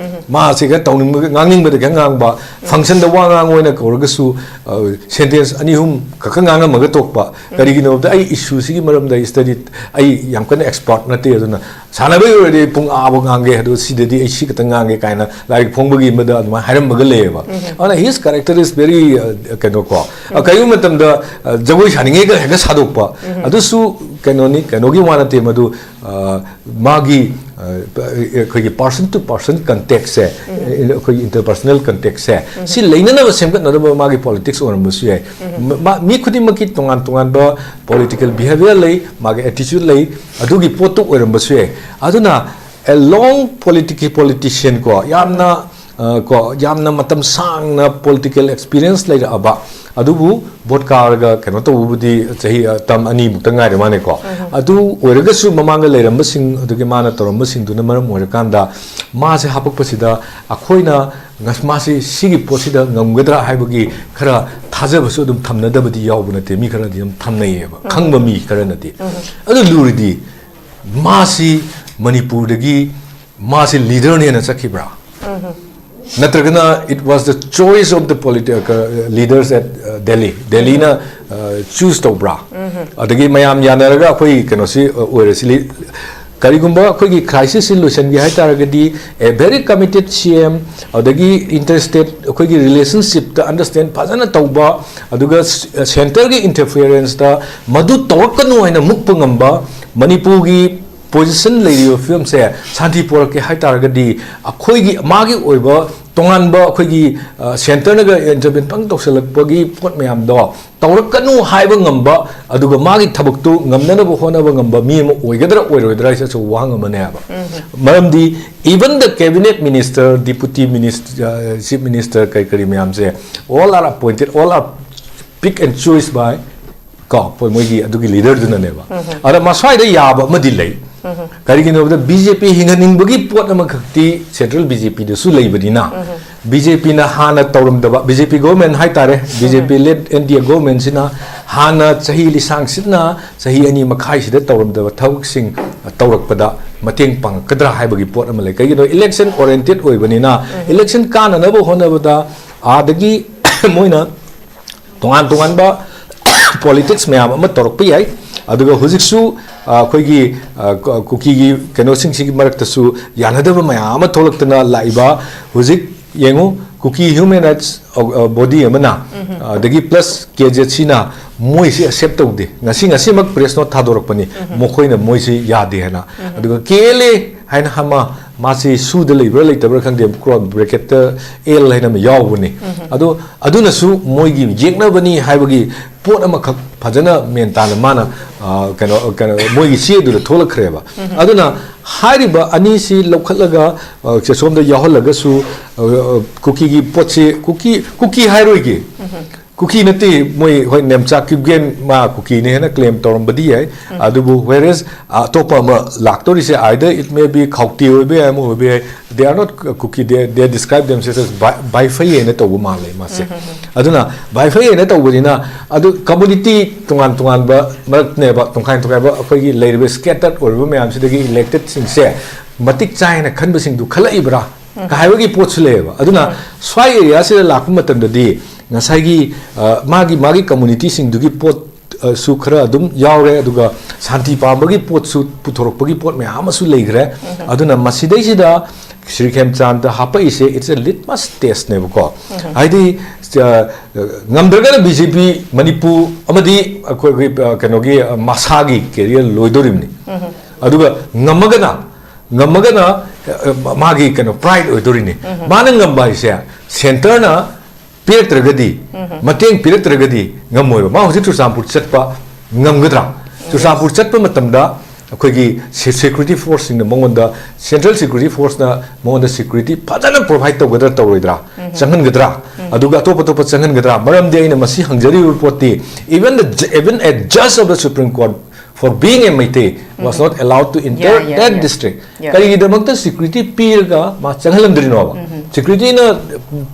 ꯃꯥꯁꯤꯒ ꯇꯧꯅꯤꯡꯕꯒ, ꯉꯥꯡꯅꯤꯡꯕꯗꯒ ꯉꯥꯡꯕ, functionꯗ ꯋꯥ ꯉꯥꯡꯉꯣ ꯍꯥꯏꯅ ꯀꯧꯔꯒꯁꯨ, ꯑ, sentence ꯑꯅꯤ ꯑꯍꯨꯝ ꯈꯛꯇ ꯉꯥꯡꯉꯝꯃꯒ ꯇꯣꯛꯄ꯫ ꯀꯔꯤꯒꯤꯅꯣ ꯍꯥꯏꯕꯗ, ꯑꯩ issueꯁꯤꯒꯤ ꯃꯔꯝꯗ ꯑꯩ study, ꯑꯩ ꯌꯥꯝ ꯀꯟꯅ expert ꯅꯠꯇꯦ, ꯑꯗꯨꯅ ꯁꯥꯟꯅꯕꯒꯤ ꯑꯣꯏꯔꯗꯤ ꯑꯩ ꯄꯨꯡ ꯑꯥꯕꯨ ꯉꯥꯡꯒꯦ, ꯑꯗꯨ ꯁꯤꯗꯗꯤ ꯑꯩ ꯁꯤ ꯈꯛꯇ ꯉꯥꯡꯒꯦ ꯀꯥꯏꯅ ꯂꯥꯏꯔꯤꯛ ꯐꯣꯡꯕꯒꯤ ꯑꯃꯗ ꯑꯗꯨꯃꯥꯏꯅ ꯍꯥꯏꯔꯝꯕꯒ ꯂꯩꯌꯦꯕ꯫ ꯑꯗꯨꯅ his character is very, ꯑ, ꯀꯩꯅꯣ ꯀꯣ, ꯑ, ꯀꯔꯤꯒꯨꯝꯕ ꯃꯇꯝꯗ, ꯑ, ꯖꯒꯣꯏ ꯁꯥꯅꯤꯡꯉꯦꯒ ꯍꯦꯛꯇ ꯁꯥꯗꯣꯛꯄ, ꯑꯗꯨꯁꯨ ꯀꯩꯅꯣꯅꯤ, ꯀꯩꯅꯣꯒꯤ ꯋꯥ ꯅꯠꯇꯦ ꯃꯗꯨ, ꯑ, ꯃꯥꯒꯤ, ꯑ, ꯑꯩꯈꯣꯏꯒꯤ person to person contactꯁꯦ, ꯑꯩꯈꯣꯏꯒꯤ interpersonal contactꯁꯦ, ꯁꯤ ꯂꯩꯅꯅꯕ ꯁꯦꯝꯒꯠꯅꯅꯕ ꯃꯥꯒꯤ politics ꯑꯣꯏꯔꯝꯕꯁꯨ ꯌꯥꯏ꯫ ꯃ-, ꯃꯥ-, ꯃꯤ ꯈꯨꯗꯤꯡꯃꯛꯀꯤ ꯇꯣꯉꯥꯟ ꯇꯣꯉꯥꯟꯕ political behavior ꯂꯩ, ꯃꯥꯒꯤ attitude ꯂꯩ, ꯑꯗꯨꯒꯤ ꯄꯣꯠꯇꯨ ꯑꯣꯏꯔꯝꯕꯁꯨ ꯌꯥꯏ꯫ ꯑꯗꯨꯅ a long politic-, politician ꯀꯣ, ꯌꯥꯝꯅ, ꯑ, ꯀꯣ, ꯌꯥꯝꯅ ꯃꯇꯝ ꯁꯥꯡꯅ political experience ꯂꯩꯔꯛꯑꯕ, ꯑꯗꯨꯕꯨ vote ꯀꯥꯔꯒ ꯀꯩꯅꯣ ꯇꯧꯕꯕꯨꯗꯤ ꯆꯍꯤ, ꯑ, term ꯑꯅꯤꯃꯨꯛꯇ ꯉꯥꯏꯔꯦ ꯃꯥꯅꯦꯀꯣ꯫ ꯑꯗꯨ ꯑꯣꯏꯔꯒꯁꯨ ꯃꯃꯥꯡꯗ ꯂꯩꯔꯝꯕꯁꯤꯡ, ꯑꯗꯨꯒꯤ ꯃꯥꯅ ꯇꯧꯔꯝꯕꯁꯤꯡꯗꯨꯅ ꯃꯔꯝ ꯑꯣꯏꯔꯀꯥꯟꯗ ꯃꯥꯁꯦ ꯍꯥꯄꯛꯄꯁꯤꯗ ꯑꯩꯈꯣꯏꯅ ꯉ-, ꯃꯥꯁꯤ ꯁꯤꯒꯤ ꯄꯣꯠꯁꯤꯗ ꯉꯝꯒꯗ꯭ꯔꯥ ꯍꯥꯏꯕꯒꯤ ꯈꯔ ꯊꯥꯖꯕꯁꯨ ꯑꯗꯨꯝ ꯊꯝꯅꯗꯕꯗꯤ ꯌꯥꯎꯕ ꯅꯠꯇꯦ, ꯃꯤ ꯈꯔꯗꯤ ꯑꯗꯨꯝ ꯊꯝꯅꯩꯌꯦꯕ, ꯈꯪꯕ ꯃꯤ ꯈꯔꯅꯗꯤ꯫ ꯑꯗꯨ ꯂꯨꯔꯤꯗꯤ ꯃꯥꯁꯤ ꯃꯅꯤꯄꯨꯔꯗꯒꯤ ꯃꯥꯁꯤ leaderꯅꯦꯅ ꯆꯠꯈꯤꯕ꯭ꯔꯥ? ꯅꯠꯇ꯭ꯔꯒꯅ it was the choice of the politi-, uh, leaders at, uh, Delhi? ꯗꯦꯜꯂꯤꯅ, uh, choose ꯇꯧꯕ꯭ꯔꯥ? ꯑꯗꯒꯤ ꯃꯌꯥꯝ ꯌꯥꯅꯔꯒ ꯑꯩꯈꯣꯏ ꯀꯩꯅꯣꯁꯤ ꯑꯣꯏꯔꯁꯤ꯫ ꯀꯔꯤꯒꯨꯝꯕ ꯑꯩꯈꯣꯏꯒꯤ crisis ꯁꯤ ꯂꯣꯏꯁꯤꯟꯒꯦ ꯍꯥꯏꯇꯥꯔꯒꯗꯤ, a very committed C M, ꯑꯗꯒꯤ inter-state ꯑꯩꯈꯣꯏꯒꯤ relationship ꯇ understand ꯐꯖꯅ ꯇꯧꯕ, ꯑꯗꯨꯒ centre ꯒꯤ interference ꯇ ꯃꯗꯨ ꯇꯧꯔꯛꯀꯅꯨ ꯍꯥꯏꯅ ꯃꯨꯛꯄ ꯉꯝꯕ, ꯃꯅꯤꯄꯨꯔꯒꯤ position ꯂꯩꯔꯤꯕ ꯐꯤꯕꯝꯁꯦ ꯁꯥꯟꯇꯤ ꯄꯣꯔꯛꯀꯦ ꯍꯥꯏꯇꯥꯔꯒꯗꯤ, ꯑꯩꯈꯣꯏꯒꯤ ꯃꯥꯒꯤ ꯑꯣꯏꯕ ꯇꯣꯉꯥꯟꯕ ꯑꯩꯈꯣꯏꯒꯤ, ꯑ, centre ꯅꯒ intervene ꯄꯪ ꯇꯧꯁꯜꯂꯛꯄꯒꯤ ꯄꯣꯠ ꯃꯌꯥꯝꯗꯣ ꯇꯧꯔꯛꯀꯅꯨ ꯍꯥꯏꯕ ꯉꯝꯕ, ꯑꯗꯨꯒ ꯃꯥꯒꯤ ꯊꯕꯛꯇꯨ ꯉꯝꯅꯅꯕ ꯍꯣꯠꯅꯕ ꯉꯝꯕ ꯃꯤ ꯑꯃ ꯑꯣꯏꯒꯗ꯭ꯔꯥ ꯑꯣꯏꯔꯣꯏꯗ꯭ꯔꯥ ꯍꯥꯏꯁꯦ ꯑꯆꯧꯕ ꯋꯥꯍꯪ ꯑꯃꯅꯦꯕ꯫ ꯃꯔꯝꯗꯤ even the cabinet minister, deputy minister, chief minister, ꯀꯔꯤ ꯀꯔꯤ ꯃꯌꯥꯝꯁꯦ, all are appointed, all are pick and choose by, ꯀꯣ, ꯃꯣꯏꯒꯤ ꯑꯗꯨꯒꯤ leader ꯗꯨꯅꯅꯦꯕ꯫ ꯑꯗ ꯃꯁ꯭ꯋꯥꯏꯗ ꯌꯥꯕ ꯑꯃꯗꯤ ꯂꯩ꯫ ꯀꯔꯤꯒꯤꯅꯣ ꯍꯥꯏꯕꯗ, B J P ꯍꯤꯡꯍꯟꯅꯤꯡꯕꯒꯤ ꯄꯣꯠ ꯑꯃꯈꯛꯇꯤ central B J P ꯗꯁꯨ ꯂꯩꯕꯅꯤꯅ, B J P ꯅ ꯍꯥꯟꯅ ꯇꯧꯔꯝꯗꯕ, B J P government ꯍꯥꯏꯇꯥꯔꯦ, B J P led N D A government ꯁꯤꯅ ꯍꯥꯟꯅ ꯆꯍꯤ ꯂꯤꯁꯥꯡ ꯁꯤꯠꯅ ꯆꯍꯤ ꯑꯅꯤ ꯃꯈꯥꯏꯁꯤꯗ ꯇꯧꯔꯝꯗꯕ ꯊꯕꯛꯁꯤꯡ ꯇꯧꯔꯛꯄꯗ ꯃꯇꯦꯡ ꯄꯥꯡꯉꯛꯀꯗ꯭ꯔꯥ ꯍꯥꯏꯕꯒꯤ ꯄꯣꯠ ꯑꯃ ꯂꯩ꯫ ꯀꯩꯒꯤꯅꯣ, election oriented ꯑꯣꯏꯕꯅꯤꯅ, election ꯀꯥꯅꯅꯕ ꯍꯣꯠꯅꯕꯗ ꯑꯥꯗꯒꯤ ꯃꯣꯏꯅ ꯇꯣꯉꯥꯟ ꯇꯣꯉꯥꯟꯕ politics ꯃꯌꯥꯝ ꯑꯃ ꯇꯧꯔꯛꯄ ꯌꯥꯏ꯫ ꯑꯗꯨꯒ ꯍꯧꯖꯤꯛꯁꯨ, ꯑ, ꯑꯩꯈꯣꯏꯒꯤ, ꯑ, ꯀ-, ꯀꯨꯀꯤꯒꯤ ꯀꯩꯅꯣꯁꯤꯡꯁꯤꯒꯤ ꯃꯔꯛꯇꯁꯨ ꯌꯥꯅꯗꯕ ꯃꯌꯥꯝ ꯑꯃ ꯊꯣꯛꯂꯛꯇꯅ ꯂꯥꯛꯏꯕ, ꯍꯧꯖꯤꯛ ꯌꯦꯡꯉꯨ, ꯀꯨꯀꯤ human rights, ꯑ, body ꯑꯃꯅ, ꯑꯗꯒꯤ plus K Z C ꯅ ꯃꯣꯏꯁꯤ accept ꯇꯧꯗꯦ꯫ ꯉꯁꯤ, ꯉꯁꯤꯃꯛ press note ꯊꯥꯗꯣꯔꯛꯄꯅꯤ, ꯃꯈꯣꯏꯅ ꯃꯣꯏꯁꯤ ꯌꯥꯗꯦ ꯍꯥꯏꯅ꯫ ꯑꯗꯨꯒ K L A ꯍꯥꯏꯅ ꯑꯃ, ꯃꯥꯁꯤ ꯁꯨꯗ ꯂꯩꯕ꯭ꯔꯥ ꯂꯩꯇꯕ꯭ꯔꯥ ꯈꯪꯗꯦ, ꯀ꯭ꯔꯣ-, bracket ꯇ L ꯍꯥꯏꯅ ꯑꯃ ꯌꯥꯎꯕꯅꯤ꯫ ꯑꯗꯣ ꯑꯗꯨꯅꯁꯨ ꯃꯣꯏꯒꯤ ꯌꯦꯛꯅꯕꯅꯤ ꯍꯥꯏꯕꯒꯤ ꯄꯣꯠ ꯑꯃꯈꯛ ꯐꯖꯅ ꯃꯦꯟ ꯇꯥꯅ ꯃꯥꯅ, ꯑ, ꯀꯩꯅꯣ, ꯀꯩꯅꯣ, ꯃꯣꯏꯒꯤ ꯆꯦꯗꯨꯗ ꯊꯣꯛꯂꯛꯈ꯭ꯔꯦꯕ꯫ ꯑꯗꯨꯅ ꯍꯥꯏꯔꯤꯕ ꯑꯅꯤꯁꯤ ꯂꯧꯈꯠꯂꯒ, ꯑ, ꯁꯣꯝꯗ ꯌꯥꯎꯍꯜꯂꯒꯁꯨ, ꯑ, ꯑ, ꯀꯨꯀꯤꯒꯤ ꯄꯣꯠꯁꯤ, ꯀꯨꯀꯤ, ꯀꯨꯀꯤ ꯍꯥꯏꯔꯣꯏꯒꯦ꯫ ꯀꯨꯀꯤ ꯅꯠꯇꯦ, ꯃꯣꯏ ꯍꯣꯏ ꯅꯦꯝꯆꯥ ꯀꯤꯞꯒꯦꯟ ꯃꯥ ꯀꯨꯀꯤꯅꯦ ꯍꯥꯏꯅ claim ꯇꯧꯔꯝꯕꯗꯤ ꯌꯥꯏ꯫ ꯑꯗꯨꯕꯨ whereas, ꯑ, ꯑꯇꯣꯞꯄ ꯑꯃ ꯂꯥꯛꯇꯧꯔꯤꯁꯦ, either it may be ꯈꯥꯎꯇꯦ ꯑꯣꯏꯕ ꯌꯥꯏ, ꯑꯃ ꯑꯣꯏꯕ ꯌꯥꯏ, they are not Kuki, they, they describe themselves as bai-, ꯕꯥꯏꯐꯩ ꯍꯥꯏꯅ ꯇꯧꯕ ꯃꯥꯜꯂꯦ ꯃꯥꯁꯦ꯫ ꯑꯗꯨꯅ ꯕꯥꯏꯐꯩ ꯍꯥꯏꯅ ꯇꯧꯕꯅꯤꯅ, ꯑꯗꯨ community ꯇꯣꯉꯥꯟ ꯇꯣꯉꯥꯟꯕ ꯃꯔꯛꯅꯦꯕ, ꯇꯣꯉꯥꯟ ꯇꯣꯉꯥꯟꯕ ꯑꯩꯈꯣꯏꯒꯤ ꯂꯩꯔꯤꯕ scattered ꯑꯣꯏꯔꯤꯕ ꯃꯌꯥꯝꯁꯤꯗꯒꯤ elected ꯁꯤꯡꯁꯦ ꯃꯇꯤꯛ ꯆꯥꯏ ꯍꯥꯏꯅ ꯈꯟꯕꯁꯤꯡꯗꯨ ꯈꯜꯂꯛꯏꯕ꯭ꯔꯥ ꯍꯥꯏꯕꯒꯤ ꯄꯣꯠꯁꯨ ꯂꯩꯌꯦꯕ꯫ ꯑꯗꯨꯅ ꯁ꯭ꯋꯥꯏ area ꯁꯤꯗ ꯂꯥꯛꯄ ꯃꯇꯝꯗꯗꯤ ꯉꯁꯥꯏꯒꯤ, ꯑ, ꯃꯥꯒꯤ, ꯃꯥꯒꯤ community ꯁꯤꯡꯗꯨꯒꯤ ꯄꯣꯠ ꯑ, ꯁꯨ ꯈꯔ ꯑꯗꯨꯝ ꯌꯥꯎꯔꯦ, ꯑꯗꯨꯒ ꯁꯥꯟꯇꯤ ꯄꯥꯝꯕꯒꯤ ꯄꯣꯠꯁꯨ ꯄꯨꯊꯣꯔꯛꯄꯒꯤ ꯄꯣꯠ ꯃꯌꯥꯝ ꯑꯃꯁꯨ ꯂꯩꯈ꯭ꯔꯦ꯫ ꯑꯗꯨꯅ ꯃꯁꯤꯗꯩꯁꯤꯗ Shri ꯈꯦꯝꯆꯥꯟꯗ ꯍꯥꯞꯄꯛꯏꯁꯦ, it's a litmus test ꯅꯦꯕꯀꯣ꯫ ꯍꯥꯏꯗꯤ, ꯑ, ꯉꯝꯗ꯭ꯔꯒꯅ ꯕꯤ ꯖꯦ ꯄꯤ ꯃꯅꯤꯄꯨꯔ ꯑꯃꯗꯤ ꯑꯩꯈꯣꯏꯒꯤ, ꯑ, ꯀꯩꯅꯣꯒꯤ, ꯑ, ꯃꯁꯥꯒꯤ career ꯂꯣꯏꯗꯣꯔꯤꯕꯅꯤ꯫ ꯑꯗꯨꯒ ꯉꯝꯃꯒꯅ, ꯉꯝꯃꯒꯅ, ꯑ, ꯃꯥꯒꯤ ꯀꯩꯅꯣ pride ꯑꯣꯏꯗꯣꯔꯤꯅꯤ꯫ ꯃꯥꯅ ꯉꯝꯕ ꯍꯥꯏꯁꯦ centreꯅ ꯄꯤꯔꯛꯇ꯭ꯔꯒꯗꯤ, ꯃꯇꯦꯡ ꯄꯤꯔꯛꯇ꯭ꯔꯒꯗꯤ ꯉꯝꯃꯣꯏꯕ꯫ ꯃꯥ ꯍꯧꯖꯤꯛ ꯆꯨꯔꯆꯥꯟꯄꯨꯔ ꯆꯠꯄ ꯉꯝꯒꯗ꯭ꯔꯥ? ꯆꯨꯔꯆꯥꯟꯄꯨꯔ ꯆꯠꯄ ꯃꯇꯝꯗ ꯑꯩꯈꯣꯏꯒꯤ se-, security forceꯁꯤꯡꯅ ꯃꯉꯣꯟꯗ, central security forceꯅ ꯃꯉꯣꯟꯗ security ꯐꯖꯅ provide ꯇꯧꯒꯗ꯭ꯔꯥ, ꯇꯧꯔꯣꯏꯗ꯭ꯔꯥ? ꯆꯪꯍꯟꯒꯗ꯭ꯔꯥ? ꯑꯗꯨꯒ ꯑꯇꯣꯞ ꯑꯇꯣꯞꯄ ꯆꯪꯍꯟꯒꯗ꯭ꯔꯥ? ꯃꯔꯝꯗꯤ ꯑꯩꯅ ꯃꯁꯤ ꯍꯪꯖꯔꯤꯕ ꯄꯣꯠꯇꯤ, even the ju-, even a judge of the Supreme Court for being a Meitei was not allowed to enter Yeah, yeah, that yeah. District. Yeah. ꯀꯔꯤꯒꯤꯗꯃꯛꯇ security ꯄꯤꯔꯒ ꯃꯥ ꯆꯪꯍꯜꯂꯝꯗ꯭ꯔꯤꯅꯣꯕ? Securityꯅ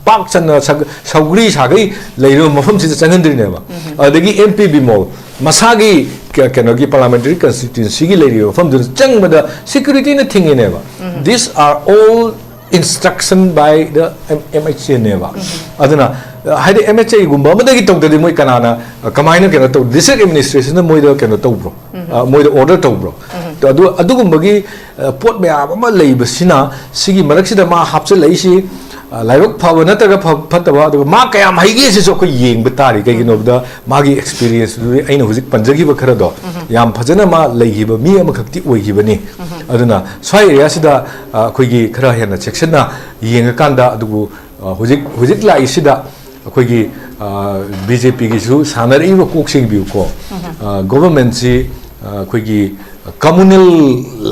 ꯄꯥꯛ ꯆꯟꯅ ꯁꯥꯒ-, ꯁꯧꯒ꯭ꯔꯤ ꯁꯥꯒꯩ ꯂꯩꯔꯤꯕ ꯃꯐꯝꯁꯤꯗ ꯆꯪꯍꯟꯗ꯭ꯔꯤꯅꯦꯕ꯫ ꯑꯗꯒꯤ ꯑꯦꯝ ꯄꯤ ꯕꯤꯃꯣꯜ ꯃꯁꯥꯒꯤ ꯀ-, ꯀꯩꯅꯣꯒꯤ parliamentary constituencyꯒꯤ ꯂꯩꯔꯤꯕ ꯃꯐꯝꯗꯨꯗ ꯆꯪꯕꯗ securityꯅ ꯊꯤꯡꯉꯤꯅꯦꯕ꯫ These are all instruction by the M-, M H Aꯅꯦꯕ꯫ ꯑꯗꯨꯅ, ꯑ, ꯍꯥꯏꯗꯤ, M H Aꯒꯨꯝꯕ ꯑꯃꯗꯒꯤ ꯇꯧꯗ꯭ꯔꯗꯤ ꯃꯣꯏ ꯀꯅꯥꯅ, ꯑ, ꯀꯃꯥꯏꯅ ꯀꯩꯅꯣ ꯇꯧ-, district administrationꯅ ꯃꯣꯏꯗ ꯀꯩꯅꯣ ꯇꯧꯕ꯭ꯔꯣ? ꯑ, ꯃꯣꯏꯗ order ꯇꯧꯕ꯭ꯔꯣ? ꯑꯗꯨ, ꯑꯗꯨꯒꯨꯝꯕꯒꯤ, ꯑ, ꯄꯣꯠ ꯃꯌꯥꯝ ꯑꯃ ꯂꯩꯕꯁꯤꯅ, ꯁꯤꯒꯤ ꯃꯔꯛꯁꯤꯗ ꯃꯥ ꯍꯥꯞꯆꯤꯜꯂꯛꯏꯁꯤ, ꯑ, ꯂꯥꯏꯕꯛ ꯐꯕ ꯅꯠꯇ꯭ꯔꯒ ꯐ-, ꯐꯠꯇꯕ, ꯑꯗꯨꯒ ꯃꯥ ꯀꯌꯥꯝ ꯍꯩꯒꯦ ꯁꯤꯁꯨ ꯑꯩꯈꯣꯏ ꯌꯦꯡꯕ ꯇꯥꯔꯤ꯫ ꯀꯩꯒꯤꯅꯣꯗ ꯃꯥꯒꯤ experienceꯗꯨꯗꯤ ꯑꯩꯅ ꯍꯧꯖꯤꯛ ꯄꯟꯖꯈꯤꯕ ꯈꯔꯗꯣ ꯌꯥꯝ ꯐꯖꯅ ꯃꯥ ꯂꯩꯈꯤꯕ ꯃꯤ ꯑꯃꯈꯛꯇꯤ ꯑꯣꯏꯈꯤꯕꯅꯤ꯫ ꯑꯗꯨꯅ ꯁ꯭ꯋꯥꯏ areaꯁꯤꯗ, ꯑ, ꯑꯩꯈꯣꯏꯒꯤ ꯈꯔ ꯍꯦꯟꯅ ꯆꯦꯛꯁꯤꯟꯅ ꯌꯦꯡꯉꯀꯥꯟꯗ, ꯑꯗꯨꯕꯨ, ꯑ, ꯍꯧꯖꯤꯛ, ꯍꯧꯖꯤꯛ ꯂꯥꯛꯏꯁꯤꯗ ꯑꯩꯈꯣꯏꯒꯤ, ꯑ, ꯕꯤ ꯖꯦ ꯄꯤꯒꯤꯁꯨ ꯁꯥꯟꯅꯔꯛꯏꯕ ꯀꯣꯛꯁꯤꯡꯕꯤꯌꯨꯀꯣ꯫ ꯑ, governmentꯁꯤ, ꯑ, ꯑꯩꯈꯣꯏꯒꯤ communal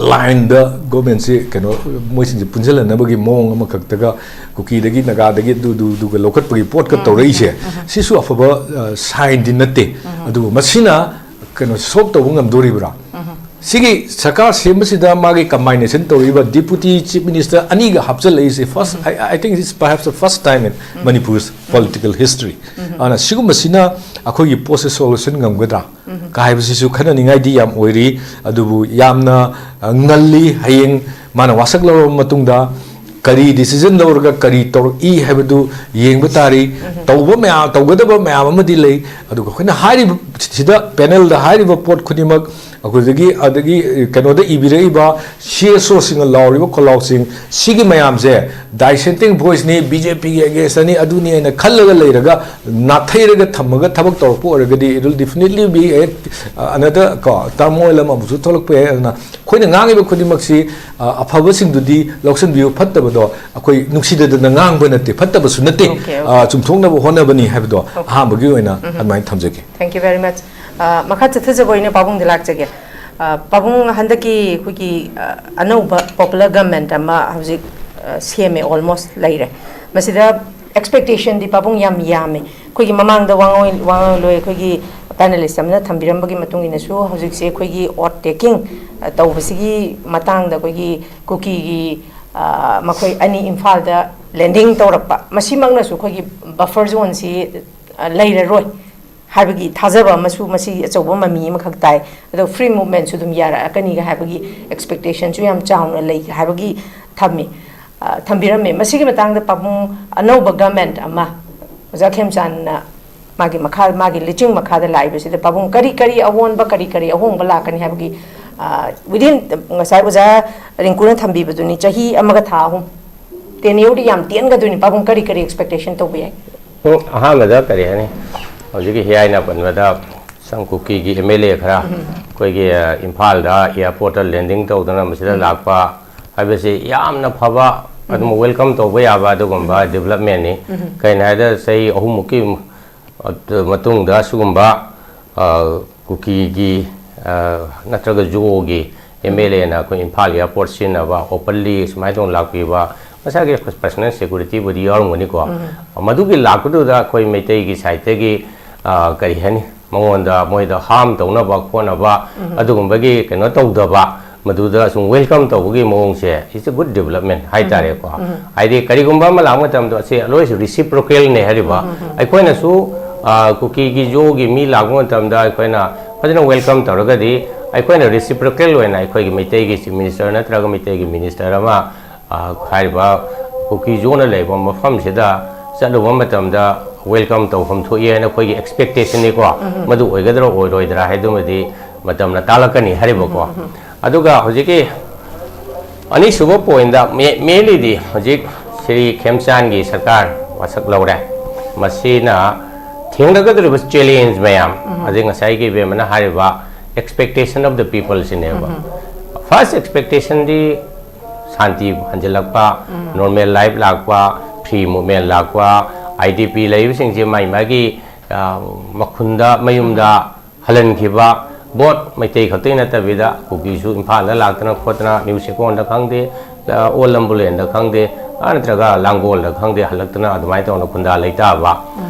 lineꯗ governmentꯁꯤ ꯀꯩꯅꯣ, ꯃꯣꯏꯁꯤꯡꯁꯦ ꯄꯨꯟꯁꯤꯜꯍꯟꯅꯕꯒꯤ ꯃꯑꯣꯡ ꯑꯃꯈꯛꯇꯒ, ꯀꯨꯀꯤꯗꯒꯤ ꯅꯥꯒꯥꯗꯒꯤ ꯑꯗꯨ, ꯑꯗꯨ, ꯑꯗꯨꯒ ꯂꯧꯈꯠꯄꯒꯤ ꯄꯣꯠꯀ ꯇꯧꯔꯛꯏꯁꯦ, ꯁꯤꯁꯨ ꯑꯐꯕ, ꯑ, signꯗꯤ ꯅꯠꯇꯦ꯫ ꯑꯗꯨꯕꯨ ꯃꯁꯤꯅ ꯀꯩꯅꯣ solve ꯇꯧꯕ ꯉꯝꯗꯣꯔꯤꯕ꯭ꯔꯥ? ꯁꯤꯒꯤ ꯁꯔꯀꯥꯔ ꯁꯦꯝꯕꯁꯤꯗ ꯃꯥꯒꯤ combination ꯇꯧꯔꯤꯕ Deputy Chief Minister ꯑꯅꯤꯒ ꯍꯥꯞꯆꯤꯜꯂꯛꯏꯁꯦ, first, I, I think it's perhaps the first time in Manipur's political history. ꯑꯗꯨꯅ ꯁꯤꯒꯨꯝꯕꯁꯤꯅ ꯑꯩꯈꯣꯏꯒꯤ ꯄꯣꯠꯁꯦ solution ꯉꯝꯒꯗ꯭ꯔꯥ? ꯀ ꯍꯥꯏꯕꯁꯤꯁꯨ ꯈꯟꯅꯅꯤꯡꯉꯥꯏꯗꯤ ꯌꯥꯝ ꯑꯣꯏꯔꯤ꯫ ꯑꯗꯨꯕꯨ ꯌꯥꯝꯅ, ꯑ, ꯉꯜꯂꯤ꯫ ꯍꯌꯦꯡ ꯃꯥꯅ ꯋꯥꯁꯛ ꯂꯧꯔꯕ ꯃꯇꯨꯡꯗ ꯀꯔꯤ decision ꯂꯧꯔꯒ ꯀꯔꯤ ꯇꯧꯔꯛꯏ ꯍꯥꯏꯕꯗꯨ ꯌꯦꯡꯕ ꯇꯥꯔꯤ꯫ ꯇꯧꯕ ꯃꯌꯥꯝ, ꯇꯧꯒꯗꯕ ꯃꯌꯥꯝ ꯑꯃꯗꯤ ꯂꯩ꯫ ꯑꯗꯨꯒ ꯑꯩꯈꯣꯏꯅ ꯍꯥꯏꯔꯤꯕ, ꯁꯤꯗ panelꯗ ꯍꯥꯏꯔꯤꯕ ꯄꯣꯠ ꯈꯨꯗꯤꯡꯃꯛ ꯑꯩꯈꯣꯏꯗꯒꯤ, ꯑꯗꯒꯤ ꯀꯩꯅꯣꯗ ꯏꯕꯤꯔꯛꯏꯕ CSOꯁꯤꯡꯅ ꯂꯥꯎꯔꯤꯕ ꯈꯣꯜꯂꯥꯎꯁꯤꯡ, ꯁꯤꯒꯤ ꯃꯌꯥꯝꯁꯦ dissenting voiceꯅꯤ, BJPꯒꯤ againstꯅꯤ, ꯑꯗꯨꯅꯤ ꯍꯥꯏꯅ ꯈꯜꯂꯒ ꯂꯩꯔꯒ, ꯅꯥꯊꯩꯔꯒ ꯊꯝꯃꯒ ꯊꯕꯛ ꯇꯧꯔꯛꯄ ꯑꯣꯏꯔꯒꯗꯤ, it will definitely be a, another, ꯀꯣ, turmoil ꯑꯃ ꯑꯃꯨꯛꯁꯨ ꯊꯣꯛꯂꯛꯄ ꯌꯥꯏ꯫ ꯑꯗꯨꯅ ꯑꯩꯈꯣꯏꯅ ꯉꯥꯡꯉꯤꯕ ꯈꯨꯗꯤꯡꯃꯛꯁꯤ, ꯑ, ꯑꯐꯕꯁꯤꯡꯗꯨꯗꯤ ꯂꯧꯁꯤꯟꯕꯤꯌꯨ, ꯐꯠꯇꯕꯗꯣ ꯑꯩꯈꯣꯏ ꯅꯨꯡꯁꯤꯗꯗꯅ ꯉꯥꯡꯕ ꯅꯠꯇꯦ, ꯐꯠꯇꯕꯁꯨ ꯅꯠꯇꯦ, Okay, okay. ꯑ, ꯆꯨꯝꯊꯣꯛꯅꯕ ꯍꯣꯠꯅꯕꯅꯤ ꯍꯥꯏꯕꯗꯣ ꯑꯍꯥꯟꯕꯒꯤ ꯑꯣꯏꯅ ꯑꯗꯨꯃꯥꯏꯅ ꯊꯝꯖꯒꯦ꯫ Thank you very much. ꯑ, ꯃꯈꯥ ꯆꯠꯊꯖꯕ ꯑꯣꯏꯅ ꯄꯥꯕꯨꯡꯗ ꯂꯥꯛꯆꯒꯦ꯫ ꯑ, ꯄꯥꯕꯨꯡ, ꯍꯟꯗꯛꯀꯤ ꯑꯩꯈꯣꯏꯒꯤ, ꯑ, ꯑꯅꯧꯕ popular government ꯑꯃ ꯍꯧꯖꯤꯛ, ꯑ, ꯁꯦꯝꯃꯦ, almost ꯂꯩꯔꯦ꯫ ꯃꯁꯤꯗ expectationꯗꯤ ꯄꯥꯕꯨꯡ ꯌꯥꯝ ꯌꯥꯝꯃꯦ꯫ ꯑꯩꯈꯣꯏꯒꯤ ꯃꯃꯥꯡꯗ ꯋꯥꯉꯣꯏ-, ꯋꯥꯉꯣꯏꯂꯣꯏ ꯑꯩꯈꯣꯏꯒꯤ panelist ꯑꯃꯅ ꯊꯝꯕꯤꯔꯝꯕꯒꯤ ꯃꯇꯨꯡ ꯏꯟꯅꯁꯨ, ꯍꯧꯖꯤꯛꯁꯦ ꯑꯩꯈꯣꯏꯒꯤ oath taking, ꯑ, ꯇꯧꯕꯁꯤꯒꯤ ꯃꯇꯥꯡꯗ ꯑꯩꯈꯣꯏꯒꯤ ꯀꯨꯀꯤꯒꯤ, ꯑ, ꯃꯈꯣꯏ ꯑꯅꯤ ꯏꯝꯐꯥꯜꯗ landing ꯇꯧꯔꯛꯄ, ꯃꯁꯤꯃꯛꯅꯁꯨ ꯑꯩꯈꯣꯏꯒꯤ buffer zoneꯁꯤ, ꯑ, ꯂꯩꯔꯔꯣꯏ ꯍꯥꯏꯕꯒꯤ ꯊꯥꯖꯕ ꯑꯃꯁꯨ, ꯃꯁꯤ ꯑꯆꯧꯕ ꯃꯃꯤ ꯑꯃꯈꯛ ꯇꯥꯏ꯫ ꯑꯗꯣ free movementꯁꯨ ꯑꯗꯨꯝ ꯌꯥꯔꯛꯀꯅꯤꯒ ꯍꯥꯏꯕꯒꯤ expectationꯁꯨ ꯌꯥꯝ ꯆꯥꯎꯅ ꯂꯩ ꯍꯥꯏꯕꯒꯤ ꯊꯝꯃꯤ, ꯑ, ꯊꯝꯕꯤꯔꯝꯃꯤ꯫ ꯃꯁꯤꯒꯤ ꯃꯇꯥꯡꯗ ꯄꯥꯕꯨꯡ, ꯑꯅꯧꯕ government ꯑꯃ ꯑꯣꯖꯥ ꯈꯦꯝꯆꯥꯟꯅ ꯃꯥꯒꯤ ꯃꯈꯥ, ꯃꯥꯒꯤ ꯂꯨꯆꯤꯡ ꯃꯈꯥꯗ ꯂꯥꯛꯏꯕꯁꯤꯗ ꯄꯥꯕꯨꯡ ꯀꯔꯤ ꯀꯔꯤ ꯑꯑꯣꯟꯕ, ꯀꯔꯤ ꯀꯔꯤ ꯑꯍꯣꯡꯕ ꯂꯥꯛꯀꯅꯤ ꯍꯥꯏꯕꯒꯤ, ꯑ, within, ꯉꯁꯥꯏ ꯑꯣꯖꯥ ꯔꯤꯡꯀꯨꯅ ꯊꯝꯕꯤꯕꯗꯨꯅꯤ, ꯆꯍꯤ ꯑꯃꯒ ꯊꯥ ꯑꯍꯨꯝ tenureꯗꯤ ꯌꯥꯝ ꯇꯦꯟꯒꯗꯣꯏꯅꯤ꯫ ꯄꯥꯕꯨꯡ ꯀꯔꯤ ꯀꯔꯤ expectation ꯇꯧꯕ ꯌꯥꯏ? ꯎꯝ, ꯑꯍꯥꯟꯕꯗ ꯀꯔꯤ ꯍꯥꯏꯅꯤ, ꯍꯧꯖꯤꯛꯀꯤ ꯍꯤꯌꯥꯏꯅ ꯄꯟꯕꯗ ꯁꯪ ꯀꯨꯀꯤꯒꯤ MLA ꯈꯔ ꯑꯩꯈꯣꯏꯒꯤ, ꯑ, ꯏꯝꯐꯥꯜꯗ airportꯇ landing ꯇꯧꯗꯅ ꯃꯁꯤꯗ ꯂꯥꯛꯄ ꯍꯥꯏꯕꯁꯤ ꯌꯥꯝꯅ ꯐꯕ, ꯑꯗꯨꯝ welcome ꯇꯧꯕ ꯌꯥꯕ ꯑꯗꯨꯒꯨꯝꯕ developmentꯅꯤ꯫ ꯀꯩꯅꯣ ꯍꯥꯏꯗ ꯆꯍꯤ ꯑꯍꯨꯝꯃꯨꯛꯀꯤ ꯃꯇꯨꯡꯗ ꯁꯤꯒꯨꯝꯕ, ꯑ, ꯀꯨꯀꯤꯒꯤ, ꯑ, ꯅꯠꯇ꯭ꯔꯒ ꯖꯣꯒꯤ MLAꯅ ꯑꯩꯈꯣꯏ ꯏꯝꯐꯥꯜ airport ꯁꯤꯖꯤꯟꯅꯕ, openly ꯁꯨꯃꯥꯏꯅ ꯇꯧꯅ ꯂꯥꯛꯄꯤꯕ, ꯃꯁꯥꯒꯤ personal securityꯕꯨꯗꯤ ꯌꯥꯎꯔꯝꯒꯅꯤꯀꯣ꯫ ꯃꯗꯨꯒꯤ ꯂꯥꯛꯄꯗꯨꯗ ꯑꯩꯈꯣꯏ ꯃꯩꯇꯩꯒꯤ sideꯇꯒꯤ, ꯑ, ꯀꯔꯤ ꯍꯥꯏꯅꯤ, ꯃꯉꯣꯟꯗ, ꯃꯣꯏꯗ harm ꯇꯧꯅꯕ ꯈꯣꯠꯅꯕ ꯑꯗꯨꯒꯨꯝꯕꯒꯤ ꯀꯩꯅꯣ ꯇꯧꯗꯕ, ꯃꯗꯨꯗ ꯁꯨꯝ welcome ꯇꯧꯕꯒꯤ ꯃꯑꯣꯡꯁꯦ, it's a good development ꯍꯥꯏꯇꯥꯔꯦꯀꯣ꯫ ꯍꯥꯏꯗꯤ ꯀꯔꯤꯒꯨꯝꯕ ꯑꯃ ꯂꯥꯛꯄ ꯃꯇꯝꯗ ꯑꯁꯤ always reciprocalꯅꯦ ꯍꯥꯏꯔꯤꯕ꯫ ꯑꯩꯈꯣꯏꯅꯁꯨ, ꯑ, ꯀꯨꯀꯤꯒꯤ ꯖꯣꯒꯤ ꯃꯤ ꯂꯥꯛꯄ ꯃꯇꯝꯗ ꯑꯩꯈꯣꯏꯅ ꯐꯖꯅ welcome ꯇꯧꯔꯒꯗꯤ, ꯑꯩꯈꯣꯏꯅ reciprocal ꯑꯣꯏꯅ ꯑꯩꯈꯣꯏꯒꯤ ꯃꯩꯇꯩꯒꯤ chief minister ꯅꯠꯇ꯭ꯔꯒ ꯃꯩꯇꯩꯒꯤ minister ꯑꯃ ꯑ, ꯍꯥꯏꯔꯤꯕ ꯀꯨꯀꯤ ꯖꯣꯟꯅ ꯂꯩꯕ ꯃꯐꯝꯁꯤꯗ ꯆꯠꯂꯨꯕ ꯃꯇꯝꯗ welcome ꯇꯧꯐꯝ ꯊꯣꯛꯏ ꯍꯥꯏꯅ ꯑꯩꯈꯣꯏꯒꯤ expectationꯅꯤꯀꯣ꯫ ꯃꯗꯨ ꯑꯣꯏꯒꯗ꯭ꯔꯥ ꯑꯣꯏꯔꯣꯏꯗ꯭ꯔꯥ ꯍꯥꯏꯗꯨꯃꯗꯤ ꯃꯇꯝꯅ ꯇꯥꯛꯂꯛꯀꯅꯤ ꯍꯥꯏꯔꯤꯕꯀꯣ꯫ ꯑꯗꯨꯒ ꯍꯧꯖꯤꯛꯀꯤ ꯑꯅꯤꯁꯨꯕ pointꯇ ꯃꯦ-, mainlyꯗꯤ ꯍꯧꯖꯤꯛ ꯁ꯭ꯔꯤ ꯈꯦꯝꯆꯥꯟꯒꯤ ꯁꯔꯀꯥꯔ ꯋꯥꯁꯛ ꯂꯧꯔꯦ꯫ ꯃꯁꯤꯅ ꯊꯦꯡꯅꯒꯗꯧꯔꯤꯕ challenge ꯃꯌꯥꯝ, ꯑꯗꯩ ꯉꯁꯥꯏꯒꯤ ꯏꯕꯦꯝꯃꯅ ꯍꯥꯏꯔꯤꯕ expectation of the peopleꯁꯤꯅꯦꯕ꯫ First expectationꯗꯤ Shanti ꯍꯟꯖꯤꯜꯂꯛꯄ, normal life ꯂꯥꯛꯄ, free movement ꯂꯥꯛꯄ, IDP ꯂꯩꯕꯁꯤꯡꯁꯦ ꯃꯥꯏ ꯃꯥꯒꯤ, ꯑ, ꯃꯈꯨꯟꯗ, ꯃꯌꯨꯝꯗ ꯍꯜꯍꯟꯈꯤꯕ, both ꯃꯩꯇꯩ ꯈꯛꯇꯒꯤ ꯅꯠꯇꯕꯤꯗ ꯀꯨꯀꯤꯁꯨ ꯏꯝꯐꯥꯜꯗ ꯂꯥꯛꯇꯅ ꯈꯣꯠꯇꯅ ꯅ꯭ꯌꯨ ꯆꯦꯛꯀꯣꯟꯗ ꯈꯪꯗꯦ, ꯑ, ꯑꯣꯜ ꯂꯝꯕꯨꯂꯦꯟꯗ ꯈꯪꯗꯦ, ꯑ, ꯅꯠꯇ꯭ꯔꯒ ꯂꯥꯡꯒꯣꯜꯗ ꯈꯪꯗꯦ, ꯍꯜꯂꯛꯇꯅ ꯑꯗꯨꯃꯥꯏꯅ ꯇꯧꯅ ꯈꯨꯟꯗꯥ ꯂꯩꯇꯥꯕ꯫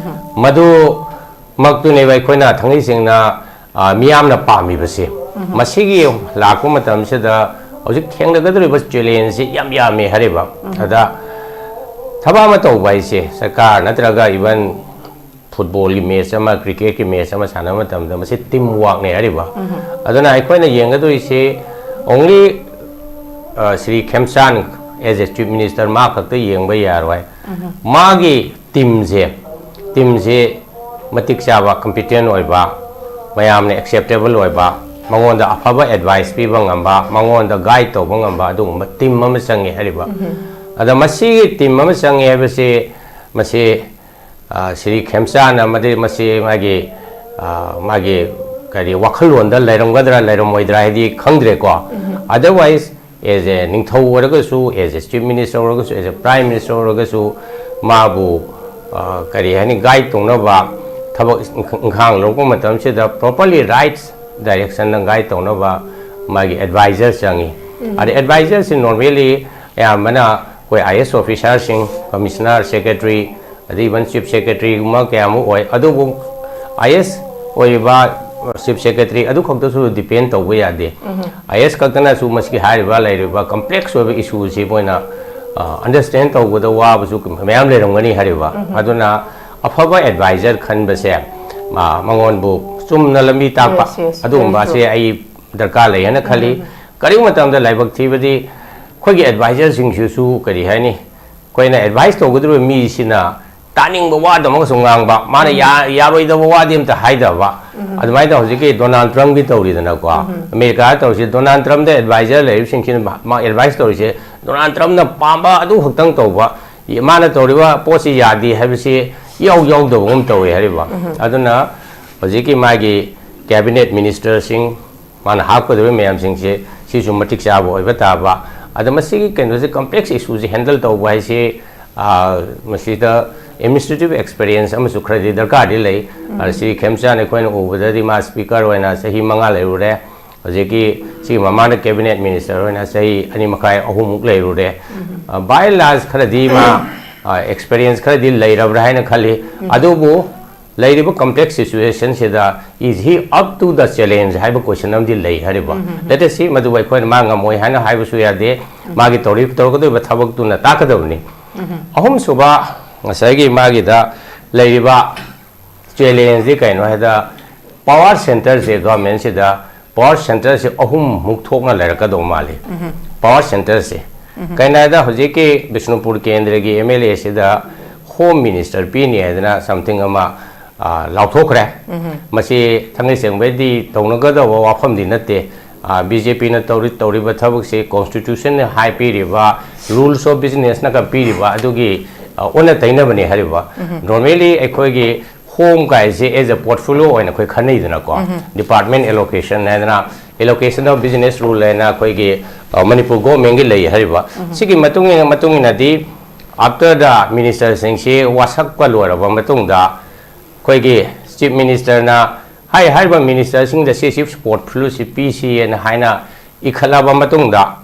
ꯃꯗꯨꯃꯛꯇꯨꯅꯦꯕ ꯑꯩꯈꯣꯏꯅ ꯊꯥꯡꯃꯩ ꯁꯦꯡꯅ, ꯑ, ꯃꯤꯌꯥꯝꯅ ꯄꯥꯝꯃꯤꯕꯁꯦ꯫ ꯃꯁꯤꯒꯤ ꯂꯥꯛꯄ ꯃꯇꯝꯁꯤꯗ ꯍꯧꯖꯤꯛ ꯊꯦꯡꯅꯒꯗꯧꯔꯤꯕ challengeꯁꯤ ꯌꯥꯝ ꯌꯥꯝꯃꯦ ꯍꯥꯏꯔꯤꯕ꯫ ꯑꯗ ꯊꯕꯛ ꯑꯃ ꯇꯧꯕ ꯍꯥꯏꯁꯦ ꯁꯔꯀꯥꯔ ꯅꯠꯇ꯭ꯔꯒ even footballꯒꯤ match ꯑꯃ, cricketꯀꯤ match ꯑꯃ ꯁꯥꯟꯅꯕ ꯃꯇꯝꯗ ꯃꯁꯤ team workꯅꯦ ꯍꯥꯏꯔꯤꯕ꯫ ꯑꯗꯨꯅ ꯑꯩꯈꯣꯏꯅ ꯌꯦꯡꯒꯗꯣꯏꯁꯤ only, ꯑ, Shri ꯈꯦꯝꯆꯥꯟ as a chief minister ꯃꯥ ꯈꯛꯇ ꯌꯦꯡꯕ ꯌꯥꯔꯣꯏ꯫ ꯃꯥꯒꯤ teamꯁꯦ, teamꯁꯦ ꯃꯇꯤꯛ ꯆꯥꯕ, competent ꯑꯣꯏꯕ, ꯃꯌꯥꯝꯅ acceptable ꯑꯣꯏꯕ, ꯃꯉꯣꯟꯗ ꯑꯐꯕ advice ꯄꯤꯕ ꯉꯝꯕ, ꯃꯉꯣꯟꯗ guide ꯇꯧꯕ ꯉꯝꯕ ꯑꯗꯨꯒꯨꯝꯕ team ꯑꯃ ꯆꯪꯉꯦ ꯍꯥꯏꯔꯤꯕ꯫ ꯑꯗ ꯃꯁꯤꯒꯤ team ꯑꯃ ꯆꯪꯉꯦ ꯍꯥꯏꯕꯁꯤ ꯃꯁꯤ, ꯑ, ꯁ꯭ꯔꯤ ꯈꯦꯝꯆꯥꯟ ꯑꯃꯗꯤ ꯃꯁꯤ ꯃꯥꯒꯤ, ꯑ, ꯃꯥꯒꯤ ꯀꯔꯤ ꯋꯥꯈꯜꯂꯣꯟꯗ ꯂꯩꯔꯝꯒꯗ꯭ꯔꯥ ꯂꯩꯔꯝꯃꯣꯏꯗ꯭ꯔꯥ ꯍꯥꯏꯗꯤ ꯈꯪꯗ꯭ꯔꯦꯀꯣ꯫ Otherwise, as a ꯅꯤꯡꯊꯧ ꯑꯣꯏꯔꯒꯁꯨ, as a chief minister ꯑꯣꯏꯔꯒꯁꯨ, as a prime minister ꯑꯣꯏꯔꯒꯁꯨ ꯃꯥꯕꯨ, ꯑ, ꯀꯔꯤ ꯍꯥꯏꯅꯤ, guide ꯇꯧꯅꯕ ꯊꯕꯛ ꯏꯪꯈꯥꯡ ꯂꯧꯔꯛꯄ ꯃꯇꯝꯁꯤꯗ properly right directionꯗ guide ꯇꯧꯅꯕ ꯃꯥꯒꯤ advisor ꯆꯪꯉꯤ꯫ ꯑꯗ advisorꯁꯤ normally ꯑꯌꯥꯝꯕꯅ ꯑꯩꯈꯣꯏ IAS officerꯁꯤꯡ, commissioner, secretary, ꯑꯗꯩ even chief secretaryꯒꯨꯝꯕ ꯀꯌꯥꯃꯨꯛ ꯑꯣꯏ꯫ ꯑꯗꯨꯕꯨ IAS ꯑꯣꯏꯔꯤꯕ chief secretary ꯑꯗꯨꯈꯛꯇꯁꯨ depend ꯇꯧꯕ ꯌꯥꯗꯦ꯫ IAS ꯈꯛꯇꯅꯁꯨ ꯃꯁꯤꯒꯤ ꯍꯥꯏꯔꯤꯕ ꯂꯩꯔꯤꯕ complex ꯑꯣꯏꯕ issueꯁꯤ ꯃꯣꯏꯅ, ꯑ, understand ꯇꯧꯕꯗ ꯋꯥꯕꯁꯨ ꯃꯌꯥꯝ ꯂꯩꯔꯝꯒꯅꯤ ꯍꯥꯏꯔꯤꯕ꯫ ꯑꯗꯨꯅ ꯑꯐꯕ advisor ꯈꯟꯕꯁꯦ, ꯑ, ꯃꯉꯣꯟꯕꯨ ꯆꯨꯝꯅ ꯂꯝꯕꯤ ꯇꯥꯛꯄ Yes, yes, very ꯑꯗꯨꯒꯨꯝꯕꯁꯦ true. ꯑꯩ ꯗꯔꯀꯥꯔ ꯂꯩ ꯍꯥꯏꯅ ꯈꯜꯂꯤ꯫ ꯀꯔꯤꯒꯨꯝꯕ ꯃꯇꯝꯗ ꯂꯥꯏꯕꯛ ꯊꯤꯕꯗꯤ ꯑꯩꯈꯣꯏꯒꯤ ꯑꯦꯗꯚꯥꯏꯖꯔꯁꯤꯡꯁꯤꯁꯨ ꯀꯔꯤ ꯍꯥꯏꯅꯤ, ꯑꯩꯈꯣꯏꯅ ꯑꯦꯗꯚꯥꯏꯁ ꯇꯧꯒꯗꯧꯔꯤꯕ ꯃꯤꯁꯤꯅ ꯇꯥꯅꯤꯡꯕ ꯋꯥꯗꯃꯛꯁꯨ ꯉꯥꯡꯕ, ꯃꯥꯅ ꯌꯥ-, ꯌꯥꯔꯣꯏꯗꯕ ꯋꯥꯗꯤ ꯑꯝꯇ ꯍꯥꯏꯗꯕ꯫ ꯑꯗꯨꯃꯥꯏꯅ ꯇꯧ-, ꯍꯧꯖꯤꯛꯀꯤ ꯗꯣꯅꯥꯜꯗ ꯇ꯭ꯔꯝꯞꯀꯤ ꯇꯧꯔꯤꯗꯅꯀꯣ, ꯑꯃꯦꯔꯤꯀꯥꯗ ꯇꯧꯔꯤꯁꯦ, ꯗꯣꯅꯥꯜꯗ ꯇ꯭ꯔꯝꯞꯇ ꯑꯦꯗꯚꯥꯏꯖꯔ ꯂꯩꯔꯤꯕꯁꯤꯡꯁꯤꯅ ꯃꯥ-, ꯃꯥ ꯑꯦꯗꯚꯥꯏꯁ ꯇꯧꯔꯤꯁꯦ ꯗꯣꯅꯥꯜꯗ ꯇ꯭ꯔꯝꯞꯅ ꯄꯥꯝꯕ ꯑꯗꯨ ꯈꯛꯇꯪ ꯇꯧꯕ, ꯃꯥꯅ ꯇꯧꯔꯤꯕ ꯄꯣꯠꯁꯤ ꯌꯥꯗꯦ ꯍꯥꯏꯕꯁꯤ ꯏꯌꯥꯎ ꯌꯥꯎꯗꯕꯒꯨꯝ ꯇꯧꯋꯦ ꯍꯥꯏꯔꯤꯕ꯫ ꯑꯗꯨꯅ ꯍꯧꯖꯤꯛꯀꯤ ꯃꯥꯒꯤ ꯀꯦꯕꯤꯅꯦꯠ ꯃꯤꯅꯤꯁꯇꯔꯁꯤꯡ, ꯃꯥꯅ ꯍꯥꯞꯀꯗꯧꯔꯤꯕ ꯃꯌꯥꯝꯁꯤꯡꯁꯦ ꯁꯤꯁꯨ ꯃꯇꯤꯛ ꯆꯥꯕ ꯑꯣꯏꯕ ꯇꯥꯕ꯫ ꯑꯗ ꯃꯁꯤꯒꯤ ꯀꯩꯅꯣꯁꯦ, ꯀꯝꯄ꯭ꯂꯦꯛꯁ ꯏꯁꯨꯁꯦ ꯍꯦꯟꯗꯜ ꯇꯧꯕ ꯍꯥꯏꯁꯦ, ꯑꯥ, ꯃꯁꯤꯗ ꯑꯦꯗꯃꯤꯅꯤꯁꯇ꯭ꯔꯦꯇꯤꯚ ꯑꯦꯛꯁꯄꯤꯔꯤꯌꯦꯟꯁ ꯑꯃꯁꯨ ꯈꯔꯗꯤ ꯗꯔꯀꯥꯔꯗꯤ ꯂꯩ꯫ ꯑꯗ ꯁꯤ ꯈꯦꯝꯆꯥꯟ ꯑꯩꯈꯣꯏꯅ ꯎꯕꯗꯗꯤ ꯃꯥ ꯁ꯭ꯄꯤꯀꯔ ꯑꯣꯏꯅ ꯆꯍꯤ ꯃꯉꯥ ꯂꯩꯔꯨꯔꯦ꯫ ꯍꯧꯖꯤꯛꯀꯤ ꯁꯤꯒꯤ ꯃꯃꯥꯡꯗ ꯀꯦꯕꯤꯅꯦꯠ ꯃꯤꯅꯤꯁꯇꯔ ꯑꯣꯏꯅ ꯆꯍꯤ ꯑꯅꯤ ꯃꯈꯥꯏ, ꯑꯍꯨꯝꯃꯨꯛ ꯂꯩꯔꯨꯔꯦ꯫ ꯑ, by and large ꯈꯔꯗꯤ ꯃꯥ, ꯑ, ꯑꯦꯛꯁꯄꯤꯔꯤꯌꯦꯟꯁ ꯈꯔꯗꯤ ꯂꯩꯔꯕ꯭ꯔꯥ ꯍꯥꯏꯅ ꯈꯜꯂꯤ꯫ ꯑꯗꯨꯕꯨ ꯂꯩꯔꯤꯕ complex ꯁꯤꯆꯨꯋꯦꯁꯟꯁꯤꯗ, is he up to the challenge ꯍꯥꯏꯕ ꯀꯣꯏꯁꯟ ꯑꯃꯗꯤ ꯂꯩ ꯍꯥꯏꯔꯤꯕ꯫ Let us see, ꯃꯗꯨꯕꯨ ꯑꯩꯈꯣꯏꯅ ꯃꯥ ꯉꯝꯃꯣꯏ ꯍꯥꯏꯅ ꯍꯥꯏꯕꯁꯨ ꯌꯥꯗꯦ꯫ ꯃꯥꯒꯤ ꯇꯧꯔꯤ-, ꯇꯧꯔꯛꯀꯗꯧꯔꯤꯕ ꯊꯕꯛꯇꯨꯅ ꯇꯥꯛꯀꯗꯕꯅꯤ꯫ ꯑꯍꯨꯝꯁꯨꯕ, ꯉꯁꯥꯏꯒꯤ ꯃꯥꯒꯤꯗ ꯂꯩꯔꯤꯕ ꯆꯦꯂꯦꯟꯖꯗꯤ ꯀꯩꯅꯣ ꯍꯥꯏꯗ, ꯄꯋꯥꯔ ꯁꯦꯟꯇꯔꯁꯦ, ꯒꯚꯔꯟꯃꯦꯟꯁꯤꯗ ꯄꯋꯥꯔ ꯁꯦꯟꯇꯔꯁꯦ ꯑꯍꯨꯝꯃꯨꯛ ꯊꯣꯛꯅ ꯂꯩꯔꯛꯀꯗꯧ ꯃꯥꯜꯂꯤ꯫ ꯄꯋꯥꯔ ꯁꯦꯟꯇꯔꯁꯦ꯫ ꯀꯩꯅꯣ ꯍꯥꯏꯗ, ꯍꯧꯖꯤꯛꯀꯤ ꯕꯤꯁꯅꯨꯄꯨꯔ ꯀꯦꯟꯗ꯭ꯔꯒꯤ M L acid home minister ꯄꯤꯅꯤ ꯍꯥꯏꯗꯅ ꯁꯝꯊꯤꯡ ꯑꯃ, ꯑ, ꯂꯥꯎꯊꯣꯛꯈ꯭ꯔꯦ꯫ ꯃꯁꯤ ꯊꯥꯡꯒꯩ ꯁꯦꯡꯕꯩꯗꯤ ꯇꯧꯅꯒꯗꯧꯕ ꯋꯥꯐꯝꯗꯤ ꯅꯠꯇꯦ꯫ ꯑ, ꯕꯤ ꯖꯦ ꯄꯤꯅ ꯇꯧꯔꯤ-, ꯇꯧꯔꯤꯕ ꯊꯕꯛꯁꯤ ꯀꯣꯟꯁꯇꯤꯇ꯭ꯌꯨꯁꯟꯅ ꯍꯥꯏ ꯄꯤꯔꯤꯕ, ꯔꯨꯜꯁ ꯑꯣꯐ ꯕꯤꯖꯤꯅꯦꯁꯅꯒ ꯄꯤꯔꯤꯕ ꯑꯗꯨꯒꯤ, ꯑ, ꯑꯣꯟꯅ ꯇꯩꯅꯕꯅꯤ ꯍꯥꯏꯔꯤꯕ꯫ Normally ꯑꯩꯈꯣꯏꯒꯤ ꯍꯣꯝ ꯀꯥꯏꯁꯦ as a portfolio ꯑꯣꯏꯅ ꯑꯩꯈꯣꯏ ꯈꯟꯅꯩꯗꯅꯀꯣ, ꯗꯤꯄꯥꯔꯠꯃꯦꯟ ꯑꯦꯂꯣꯀꯦꯁꯟ ꯍꯥꯏꯗꯅ, ꯑꯦꯂꯣꯀꯦꯁꯟ ꯑꯣꯐ ꯕꯤꯖꯤꯅꯦꯁ ꯔꯨꯜ ꯍꯥꯏꯅ ꯑꯩꯈꯣꯏꯒꯤ, ꯑ, ꯃꯅꯤꯄꯨꯔ ꯒꯣꯔꯃꯦꯟꯒꯤ ꯂꯩ ꯍꯥꯏꯔꯤꯕ꯫ ꯁꯤꯒꯤ ꯃꯇꯨꯡ ꯏꯟꯅ, ꯃꯇꯨꯡ ꯏꯟꯅꯗꯤ ꯑꯥꯐꯇꯔ ꯗ ꯃꯤꯅꯤꯁꯇꯔꯁꯤꯡꯁꯤ ꯋꯥꯁꯛꯄ ꯂꯣꯏꯔꯕ ꯃꯇꯨꯡꯗ, ꯑꯩꯈꯣꯏꯒꯤ ꯆꯤꯐ ꯃꯤꯅꯤꯁꯇꯔꯅ ꯍꯥꯏ-, ꯍꯥꯏꯔꯤꯕ ꯃꯤꯅꯤꯁꯇꯔꯁꯤꯡꯗ ꯁꯤ ꯆꯤꯐ ꯄꯣꯔꯠꯐꯣꯂꯤꯑꯣꯁꯤ ꯄꯤꯁꯤꯑꯅ ꯍꯥꯏꯅ ꯏꯈꯠꯂꯕ ꯃꯇꯨꯡꯗ,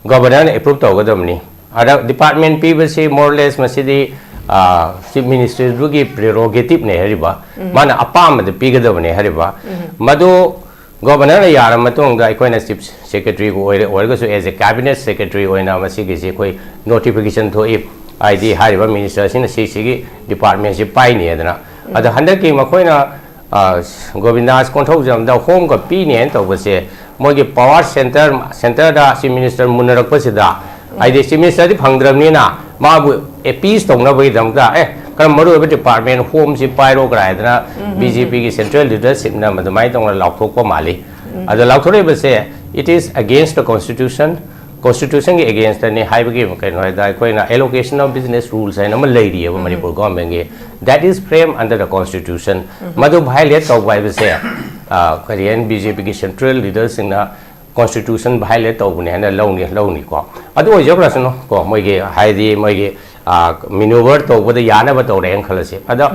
ꯒꯚꯔꯅꯔꯅ ꯑꯦꯄ꯭ꯔꯨꯞ ꯇꯧꯒꯗꯕꯅꯤ꯫ ꯑꯗ ꯗꯤꯄꯥꯔꯠꯃꯦꯟ ꯄꯤꯕꯁꯤ more or less ꯃꯁꯤꯗꯤ, ꯑ, ꯆꯤꯐ ꯃꯤꯅꯤꯁꯇꯔꯗꯨꯒꯤ ꯄ꯭ꯔꯦꯔꯣꯒꯦꯇꯤꯞꯅꯦ ꯍꯥꯏꯔꯤꯕ, ꯃꯥꯅ ꯑꯄꯥꯝꯕꯗ ꯄꯤꯒꯗꯕꯅꯦ ꯍꯥꯏꯔꯤꯕ꯫ ꯃꯗꯨ ꯒꯚꯔꯅꯔꯅ ꯌꯥꯔꯕ ꯃꯇꯨꯡꯗ ꯑꯩꯈꯣꯏꯅ ꯆꯤꯐ ꯁꯦꯀ꯭ꯔꯦꯇꯔꯤꯕꯨ ꯑꯣꯏꯔ-, ꯑꯣꯏꯔꯒꯁꯨ, as a cabinet secretary ꯑꯣꯏꯅ ꯃꯁꯤꯒꯤꯁꯤ ꯑꯩꯈꯣꯏ ꯅꯣꯇꯤꯐꯤꯀꯦꯁꯟ ꯊꯣꯛꯏ, ꯍꯥꯏꯗꯤ ꯍꯥꯏꯔꯤꯕ ꯃꯤꯅꯤꯁꯇꯔꯁꯤꯅ ꯁꯤ, ꯁꯤꯒꯤ ꯗꯤꯄꯥꯔꯠꯃꯦꯟꯁꯤ ꯄꯥꯏꯅꯤ ꯍꯥꯏꯗꯅ꯫ ꯑꯗ ꯍꯟꯗꯛꯀꯤ ꯃꯈꯣꯏꯅ ꯑ, ꯒꯣꯕꯤꯟꯗꯥꯁ ꯀꯣꯟꯊꯧꯖꯝꯗ ꯍꯣꯝꯒ ꯄꯤꯅꯦꯅ ꯇꯧꯕꯁꯦ, ꯃꯣꯏꯒꯤ ꯄꯋꯥꯔ ꯁꯦꯟꯇꯔ, ꯁꯦꯟꯇꯔꯗ ꯆꯤꯐ ꯃꯤꯅꯤꯁꯇꯔ ꯃꯨꯟꯅꯔꯛꯄꯁꯤꯗ, ꯍꯥꯏꯗꯤ ꯆꯤꯐ ꯃꯤꯅꯤꯁꯇꯔꯗꯤ ꯐꯪꯗ꯭ꯔꯕꯅꯤꯅ ꯃꯥꯕꯨ ꯑꯦꯄꯤꯁ ꯇꯧꯅꯕꯒꯤꯗꯃꯛꯇ, "ꯑꯦ, ꯈꯔ ꯃꯔꯨ ꯑꯣꯏꯕ ꯗꯤꯄꯥꯔꯠꯃꯦꯟ ꯍꯣꯝꯁꯤ ꯄꯥꯏꯔꯣ" ꯀꯥꯏꯗꯅ ꯕꯤ ꯖꯦ ꯄꯤꯒꯤ ꯁꯦꯟꯇ꯭ꯔꯦꯜ ꯂꯤꯗꯔꯁꯤꯞꯅ ꯑꯗꯨꯃꯥꯏꯅ ꯇꯧꯅ ꯂꯥꯎꯊꯣꯛꯄ ꯃꯥꯜꯂꯤ꯫ ꯑꯗꯣ ꯂꯥꯎꯊꯣꯔꯛꯏꯕꯁꯦ, it is against the constitution, ꯀꯣꯟꯁꯇꯤꯇ꯭ꯌꯨꯁꯟꯒꯤ ꯑꯦꯒꯦꯟꯁꯇꯅꯤ ꯍꯥꯏꯕꯒꯤ ꯀꯩꯅꯣ ꯍꯥꯏꯗ, ꯑꯩꯈꯣꯏꯅ allocation of business rules ꯍꯥꯏꯅ ꯑꯃ ꯂꯩꯔꯤꯑꯕ ꯃꯅꯤꯄꯨꯔ ꯒꯣꯔꯃꯦꯟꯒꯤ, that is framed under the constitution꯫ ꯃꯗꯨ ꯚꯥꯏꯑꯣꯂꯦꯠ ꯇꯧꯕ ꯍꯥꯏꯕꯁꯦ, ꯑ, ꯀꯔꯤ ꯍꯥꯏꯅꯤ, ꯕꯤ ꯖꯦ ꯄꯤꯒꯤ ꯁꯦꯟꯇ꯭ꯔꯦꯜ ꯂꯤꯗꯔꯁꯤꯡꯅ ꯀꯣꯟꯁꯇꯤꯇ꯭ꯌꯨꯁꯟ ꯚꯥꯏꯑꯣꯂꯦꯠ ꯇꯧꯕꯅꯦ ꯍꯥꯏꯅ ꯂꯧꯅꯤ, ꯂꯧꯅꯤꯀꯣ꯫ ꯑꯗꯨ ꯑꯣꯏꯖꯈ꯭ꯔꯁꯅꯨ ꯀꯣ, ꯃꯣꯏꯒꯤ ꯍꯥꯏꯗꯤ ꯃꯣꯏꯒꯤ, ꯑ, ꯃꯦꯅ꯭ꯌꯨꯚꯔ ꯇꯧꯕꯗ ꯌꯥꯅꯕ ꯇꯧꯔꯦꯅ ꯈꯜꯂꯁꯤ꯫ ꯑꯗ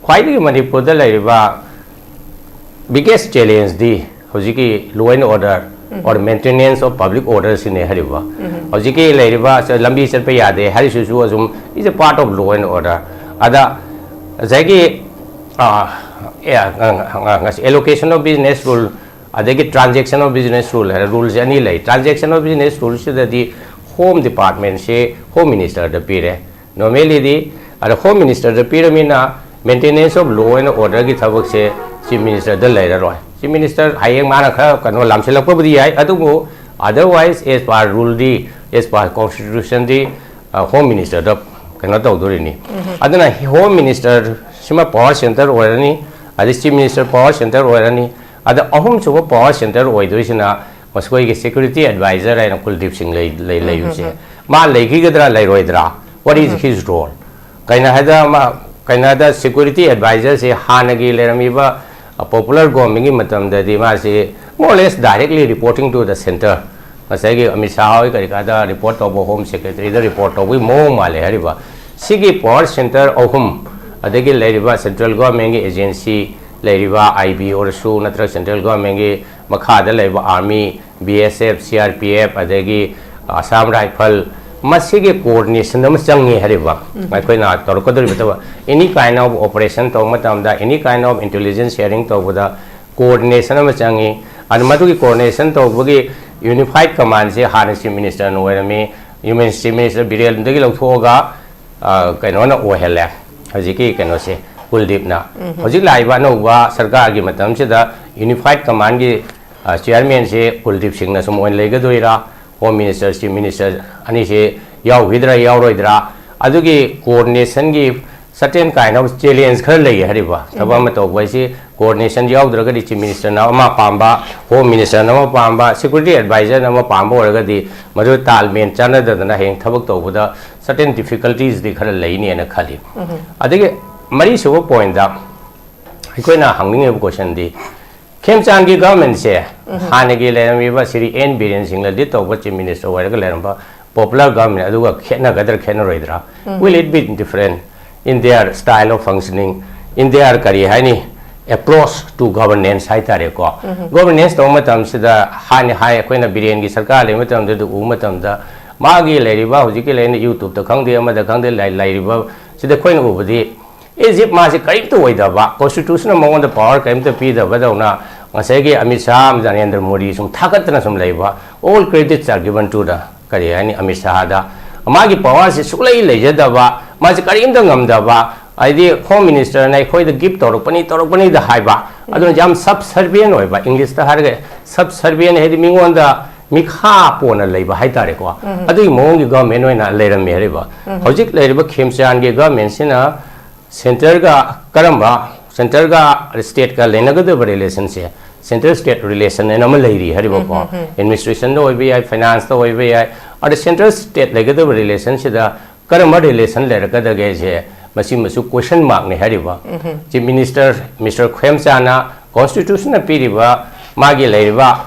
ꯈ꯭ꯋꯥꯏꯗꯒꯤ ꯃꯅꯤꯄꯨꯔꯗ ꯂꯩꯔꯤꯕ biggest challengeꯗꯤ ꯍꯧꯖꯤꯛꯀꯤ law and order or maintenance of public order ꯁꯤꯅꯦ ꯍꯥꯏꯔꯤꯕ꯫ ꯍꯧꯖꯤꯛꯀꯤ ꯂꯩꯔꯤꯕ ꯆ-, ꯂꯝꯕꯤ ꯆꯠꯄ ꯌꯥꯗꯦ ꯍꯥꯏꯔꯤꯁꯤꯁꯨ ꯑꯗꯨꯝ is a part of law and order꯫ ꯑꯗ ꯉꯁꯥꯏꯒꯤ, ꯑ, ꯑꯦ, ꯑ, ꯑ, ꯉꯁꯤ allocation of business rule ꯑꯗꯒꯤ transaction of business rule ꯍꯥꯏꯅ ꯔꯨꯜꯁꯦ ꯑꯅꯤ ꯂꯩ꯫ Transaction of business ruleꯁꯤꯗꯗꯤ ꯍꯣꯝ ꯗꯤꯄꯥꯔꯠꯃꯦꯟꯁꯦ ꯍꯣꯝ ꯃꯤꯅꯤꯁꯇꯔꯗ ꯄꯤꯔꯦ꯫ Normallyꯗꯤ, ꯑꯗ ꯍꯣꯝ ꯃꯤꯅꯤꯁꯇꯔꯗ ꯄꯤꯔꯃꯤꯅ maintenance of law and orderꯒꯤ ꯊꯕꯛꯁꯦ ꯆꯤꯐ ꯃꯤꯅꯤꯁꯇꯔꯗ ꯂꯩꯔꯔꯣꯏ꯫ ꯆꯤꯐ ꯃꯤꯅꯤꯁꯇꯔ ꯍꯌꯦꯡ ꯃꯥꯅ ꯈꯔ ꯀꯩꯅꯣ ꯂꯥꯝꯁꯤꯜꯂꯛꯄꯕꯨꯗꯤ ꯌꯥꯏ, ꯑꯗꯨꯕꯨ otherwise as per ruleꯗꯤ, as per constitutionꯗꯤ, ꯑ, ꯍꯣꯝ ꯃꯤꯅꯤꯁꯇꯔꯗ ꯀꯩꯅꯣ ꯇꯧꯗꯣꯔꯤꯅꯤ꯫ ꯑꯗꯨꯅ ꯍꯣꯝ ꯃꯤꯅꯤꯁꯇꯔꯁꯤꯃ ꯄꯋꯥꯔ ꯁꯦꯟꯇꯔ ꯑꯣꯏꯔꯅꯤ, ꯑꯗꯩ ꯆꯤꯐ ꯃꯤꯅꯤꯁꯇꯔ ꯄꯋꯥꯔ ꯁꯦꯟꯇꯔ ꯑꯣꯏꯔꯅꯤ꯫ ꯑꯗ ꯑꯍꯨꯝꯁꯨꯕ ꯄꯋꯥꯔ ꯁꯦꯟꯇꯔ ꯑꯣꯏꯗꯣꯏꯁꯤꯅ ꯃꯈꯣꯏꯒꯤ ꯁꯦꯀ꯭ꯌꯨꯔꯤꯇꯤ ꯑꯦꯗꯚꯥꯏꯖꯔ ꯍꯥꯏꯅ ꯀꯨꯜꯗꯤꯞ ꯁꯤꯡ ꯂꯩ, ꯂꯩ, ꯂꯩꯕꯁꯦ, ꯃꯥ ꯂꯩꯈꯤꯒꯗ꯭ꯔꯥ ꯂꯩꯔꯣꯏꯗ꯭ꯔꯥ? What is his role? ꯀꯩꯅꯣ ꯍꯥꯏꯗ ꯃꯥ, ꯀꯩꯅꯣ ꯍꯥꯏꯗ ꯁꯦꯀ꯭ꯌꯨꯔꯤꯇꯤ ꯑꯦꯗꯚꯥꯏꯖꯔꯁꯦ ꯍꯥꯟꯅꯒꯤ ꯂꯩꯔꯝꯃꯤꯕ, ꯑ, ꯄꯣꯄꯨꯂꯔ ꯒꯣꯔꯃꯦꯟꯒꯤ ꯃꯇꯝꯗꯗꯤ ꯃꯥꯁꯤ more or less directly reporting to the centre, ꯉꯁꯥꯏꯒꯤ ꯑꯃꯤꯠ ꯁꯥꯍ ꯍꯣꯏ ꯀꯔꯤ ꯀꯥꯗ ꯔꯤꯄꯣꯔꯠ ꯇꯧꯕ, ꯍꯣꯝ ꯁꯦꯀ꯭ꯔꯦꯇꯔꯤꯗ ꯔꯤꯄꯣꯔꯠ ꯇꯧꯕꯒꯤ ꯃꯑꯣꯡ ꯃꯥꯜꯂꯦ ꯍꯥꯏꯔꯤꯕ꯫ ꯁꯤꯒꯤ ꯄꯋꯥꯔ ꯁꯦꯟꯇꯔ ꯑꯍꯨꯝ, ꯑꯗꯒꯤ ꯂꯩꯔꯤꯕ ꯁꯦꯟꯇ꯭ꯔꯦꯜ ꯒꯣꯔꯃꯦꯟꯒꯤ ꯑꯦꯖꯦꯟꯁꯤ ꯂꯩꯔꯤꯕ ꯑꯥꯏ ꯕꯤ ꯑꯣꯏꯔꯁꯨ ꯅꯠꯇ꯭ꯔꯒ ꯁꯦꯟꯇ꯭ꯔꯦꯜ ꯒꯣꯔꯃꯦꯟꯒꯤ ꯃꯈꯥꯗ ꯂꯩꯕ army, B S F, C R P F, ꯑꯗꯒꯤ ꯑꯁꯥꯝ ꯔꯥꯏꯐꯜ, ꯃꯁꯤꯒꯤ ꯀꯣꯑꯣꯔꯗꯤꯅꯦꯁꯟ ꯑꯃ ꯆꯪꯉꯤ ꯍꯥꯏꯔꯤꯕ꯫ ꯑꯩꯈꯣꯏꯅ ꯇꯧꯔꯛꯀꯗꯧꯔꯤꯕ ꯊꯕꯛ, any kind of operation ꯇꯧꯕ ꯃꯇꯝꯗ, any kind of intelligence sharing ꯇꯧꯕꯗ ꯀꯣꯑꯣꯔꯗꯤꯅꯦꯁꯟ ꯑꯃ ꯆꯪꯉꯤ꯫ ꯑꯗꯨ ꯃꯗꯨꯒꯤ ꯀꯣꯑꯣꯔꯗꯤꯅꯦꯁꯟ ꯇꯧꯕꯒꯤ ꯌꯨꯅꯤꯐꯥꯏꯠ ꯀꯃꯥꯟꯁꯦ ꯍꯥꯟꯅ ꯆꯤꯐ ꯃꯤꯅꯤꯁꯇꯔꯅ ꯑꯣꯏꯔꯝꯃꯤ, ꯆꯤꯐ ꯃꯤꯅꯤꯁꯇꯔ ꯕꯤꯔꯦꯟꯗꯒꯤ ꯂꯧꯊꯣꯛꯑꯒ, ꯑ, ꯀꯩꯅꯣꯅ ꯑꯣꯏꯍꯜꯂꯦ ꯍꯧꯖꯤꯛꯀꯤ ꯀꯩꯅꯣꯁꯦ꯫ ꯀꯨꯜꯗꯤꯞꯅ꯫ ꯍꯧꯖꯤꯛ ꯂꯥꯛꯏꯕ ꯑꯅꯧꯕ ꯁꯔꯀꯥꯔꯒꯤ ꯃꯇꯝꯁꯤꯗ ꯌꯨꯅꯤꯐꯥꯏꯠ ꯀꯃꯥꯟꯒꯤ, ꯑ, ꯆꯤꯌꯥꯔꯃꯦꯟꯁꯤ ꯀꯨꯜꯗꯤꯞ ꯁꯤꯡꯅ ꯁꯨꯝ ꯑꯣꯏꯅ ꯂꯩꯒꯗꯣꯏꯔꯥ? ꯍꯣꯝ ꯃꯤꯅꯤꯁꯇꯔ, ꯆꯤꯐ ꯃꯤꯅꯤꯁꯇꯔ ꯑꯅꯤꯁꯤ ꯌꯥꯎꯈꯤꯗ꯭ꯔꯥ, ꯌꯥꯎꯔꯣꯏꯗ꯭ꯔꯥ? ꯑꯗꯨꯒꯤ ꯀꯣꯑꯣꯔꯗꯤꯅꯦꯁꯟꯒꯤ certain kind of challenge ꯈꯔ ꯂꯩ ꯍꯥꯏꯔꯤꯕ꯫ ꯊꯕꯛ ꯑꯃ ꯇꯧꯕ ꯍꯥꯏꯁꯤ ꯀꯣꯑꯣꯔꯗꯤꯅꯦꯁꯟ ꯌꯥꯎꯗ꯭ꯔꯒꯗꯤ ꯆꯤꯐ ꯃꯤꯅꯤꯁꯇꯔꯅ ꯑꯃ ꯄꯥꯝꯕ, ꯍꯣꯝ ꯃꯤꯅꯤꯁꯇꯔꯅ ꯑꯃ ꯄꯥꯝꯕ, ꯁꯦꯀ꯭ꯌꯨꯔꯤꯇꯤ ꯑꯦꯗꯚꯥꯏꯖꯔꯅ ꯑꯃ ꯄꯥꯝꯕ ꯑꯣꯏꯔꯒꯗꯤ ꯃꯗꯨ ꯇꯥꯜꯃꯦꯟ ꯆꯥꯟꯅꯗꯗꯅ ꯍꯌꯦꯡ ꯊꯕꯛ ꯇꯧꯕꯗ certain difficultiesꯗꯤ ꯈꯔ ꯂꯩꯅꯦꯅ ꯈꯜꯂꯤ꯫ ꯑꯗꯒꯤ ꯃꯔꯤꯁꯨꯕ ꯄꯣꯏꯟꯗ ꯑꯩꯈꯣꯏꯅ ꯍꯪꯅꯤꯡꯉꯤꯕ ꯀꯣꯏꯁꯟꯗꯤ, ꯈꯦꯝꯆꯥꯟꯒꯤ ꯒꯚꯔꯟꯃꯦꯟꯁꯦ ꯍꯥꯟꯅꯒꯤ ꯂꯩꯔꯝꯃꯤꯕ ꯁ꯭ꯔꯤ ꯑꯦꯟ ꯕꯤꯔꯦꯟ ꯁꯤꯡꯅ ꯂꯤꯗ ꯇꯧꯕ ꯆꯤꯐ ꯃꯤꯅꯤꯁꯇꯔ ꯑꯣꯏꯔꯒ ꯂꯩꯔꯝꯕ ꯄꯣꯄꯨꯂꯔ ꯒꯚꯔꯟꯃꯦꯟ ꯑꯗꯨꯒ ꯈꯦꯠꯅꯒꯗ꯭ꯔꯥ ꯈꯦꯠꯅꯔꯣꯏꯗ꯭ꯔꯥ? Will it be different in their style of functioning, in their ꯀꯔꯤ ꯍꯥꯏꯅꯤ, approach to governance ꯍꯥꯏꯇꯥꯔꯦꯀꯣ? ꯒꯣꯚꯔꯅꯦꯟꯁ ꯇꯧꯕ ꯃꯇꯝꯁꯤꯗ ꯍꯥꯟꯅ ꯍꯥꯏ, ꯑꯩꯈꯣꯏꯅ ꯕꯤꯔꯦꯟꯒꯤ ꯁꯔꯀꯥꯔ ꯂꯩꯕ ꯃꯇꯝꯗꯨꯗ ꯎꯕ ꯃꯇꯝꯗ ꯃꯥꯒꯤ ꯂꯩꯔꯤꯕ ꯍꯧꯖꯤꯛꯀꯤ ꯂꯩꯔꯤꯕ YouTubeꯇ ꯈꯪꯗꯦ, ꯑꯃꯗ ꯈꯪꯗꯦ, ꯂꯩ-, ꯂꯩꯔꯤꯕ ꯁꯤꯗ ꯑꯩꯈꯣꯏꯅ ꯎꯕꯗꯤ ꯏꯖꯤꯞ ꯃꯥꯁꯤ ꯀꯔꯤꯝꯇ ꯑꯣꯏꯗꯕ, ꯀꯣꯟꯁꯇꯤꯇ꯭ꯌꯨꯁꯟꯅ ꯃꯉꯣꯟꯗ ꯄꯋꯥꯔ ꯀꯔꯤꯝꯇ ꯄꯤꯗꯕꯗꯧꯅ ꯉꯁꯥꯏꯒꯤ ꯑꯃꯤꯠ ꯁꯥꯍ, ꯅꯔꯦꯟꯗ꯭ꯔ ꯃꯣꯗꯤ ꯁꯨꯝ ꯊꯥꯒꯠꯇꯅ ꯁꯨꯝ ꯂꯩꯕ, all credits are given to the, ꯀꯔꯤ ꯍꯥꯏꯅꯤ, ꯑꯃꯤꯠ ꯁꯥꯍꯗ꯫ ꯃꯥꯒꯤ ꯄꯋꯥꯔꯁꯤ ꯁꯨꯛꯂꯩ ꯂꯩꯖꯗꯕ, ꯃꯥꯁꯤ ꯀꯔꯤꯝꯇ ꯉꯝꯗꯕ, ꯍꯥꯏꯗꯤ ꯍꯣꯝ ꯃꯤꯅꯤꯁꯇꯔꯅ ꯑꯩꯈꯣꯏꯗ ꯒꯤꯐ ꯇꯧꯔꯛꯄꯅꯤ, ꯇꯧꯔꯛꯄꯅꯤꯗ ꯍꯥꯏꯕ, ꯑꯗꯨꯅ ꯌꯥꯝ subservient ꯑꯣꯏꯕ, ꯏꯪꯂꯤꯁꯇ ꯍꯥꯏꯔꯒ subservient ꯍꯥꯏꯗꯤ ꯃꯤꯉꯣꯟꯗ ꯃꯤꯈꯥ ꯄꯣꯟꯅ ꯂꯩꯕ ꯍꯥꯏꯇꯥꯔꯦꯀꯣ꯫ ꯑꯗꯨꯒꯤ ꯃꯑꯣꯡꯒꯤ ꯒꯚꯔꯟꯃꯦꯟ ꯑꯣꯏꯅ ꯂꯩꯔꯝꯃꯦ ꯍꯥꯏꯔꯤꯕ꯫ ꯍꯧꯖꯤꯛ ꯂꯩꯔꯤꯕ ꯈꯦꯝꯆꯥꯟꯒꯤ ꯒꯚꯔꯟꯃꯦꯟꯁꯤꯅ ꯁꯦꯟꯇꯔꯒ ꯀꯔꯝꯕ, ꯁꯦꯟꯇꯔꯒ ꯁ꯭ꯇꯦꯠꯀ ꯂꯩꯅꯒꯗꯕ ꯔꯤꯂꯦꯁꯟꯁꯦ, ꯁꯦꯟꯇꯔ ꯁ꯭ꯇꯦꯠ ꯔꯤꯂꯦꯁꯟ ꯍꯥꯏꯅ ꯑꯃ ꯂꯩꯔꯤ ꯍꯥꯏꯔꯤꯕꯀꯣ꯫ ꯑꯦꯗꯃꯤꯅꯤꯁꯇ꯭ꯔꯦꯁꯟꯗ ꯑꯣꯏꯕ ꯌꯥꯏ, ꯐꯥꯏꯅꯥꯟꯁꯇ ꯑꯣꯏꯕ ꯌꯥꯏ, ꯑꯗ ꯁꯦꯟꯇꯔ ꯁ꯭ꯇꯦꯠ ꯂꯩꯒꯗꯕ ꯔꯤꯂꯦꯁꯟꯁꯤꯗ ꯀꯔꯝꯕ ꯔꯤꯂꯦꯁꯟ ꯂꯩꯔꯛꯀꯗꯒꯦꯁꯦ, ꯃꯁꯤꯃꯁꯨ ꯀꯣꯏꯁꯟ ꯃꯥꯔꯛꯅꯤ ꯍꯥꯏꯔꯤꯕ꯫ ꯆꯤꯐ ꯃꯤꯅꯤꯁꯇꯔ ꯃꯤꯁꯇꯔ ꯈꯦꯝꯆꯥꯟꯅ ꯀꯣꯟꯁꯇꯤꯇ꯭ꯌꯨꯁꯟꯅ ꯄꯤꯔꯤꯕ ꯃꯥꯒꯤ ꯂꯩꯔꯤꯕ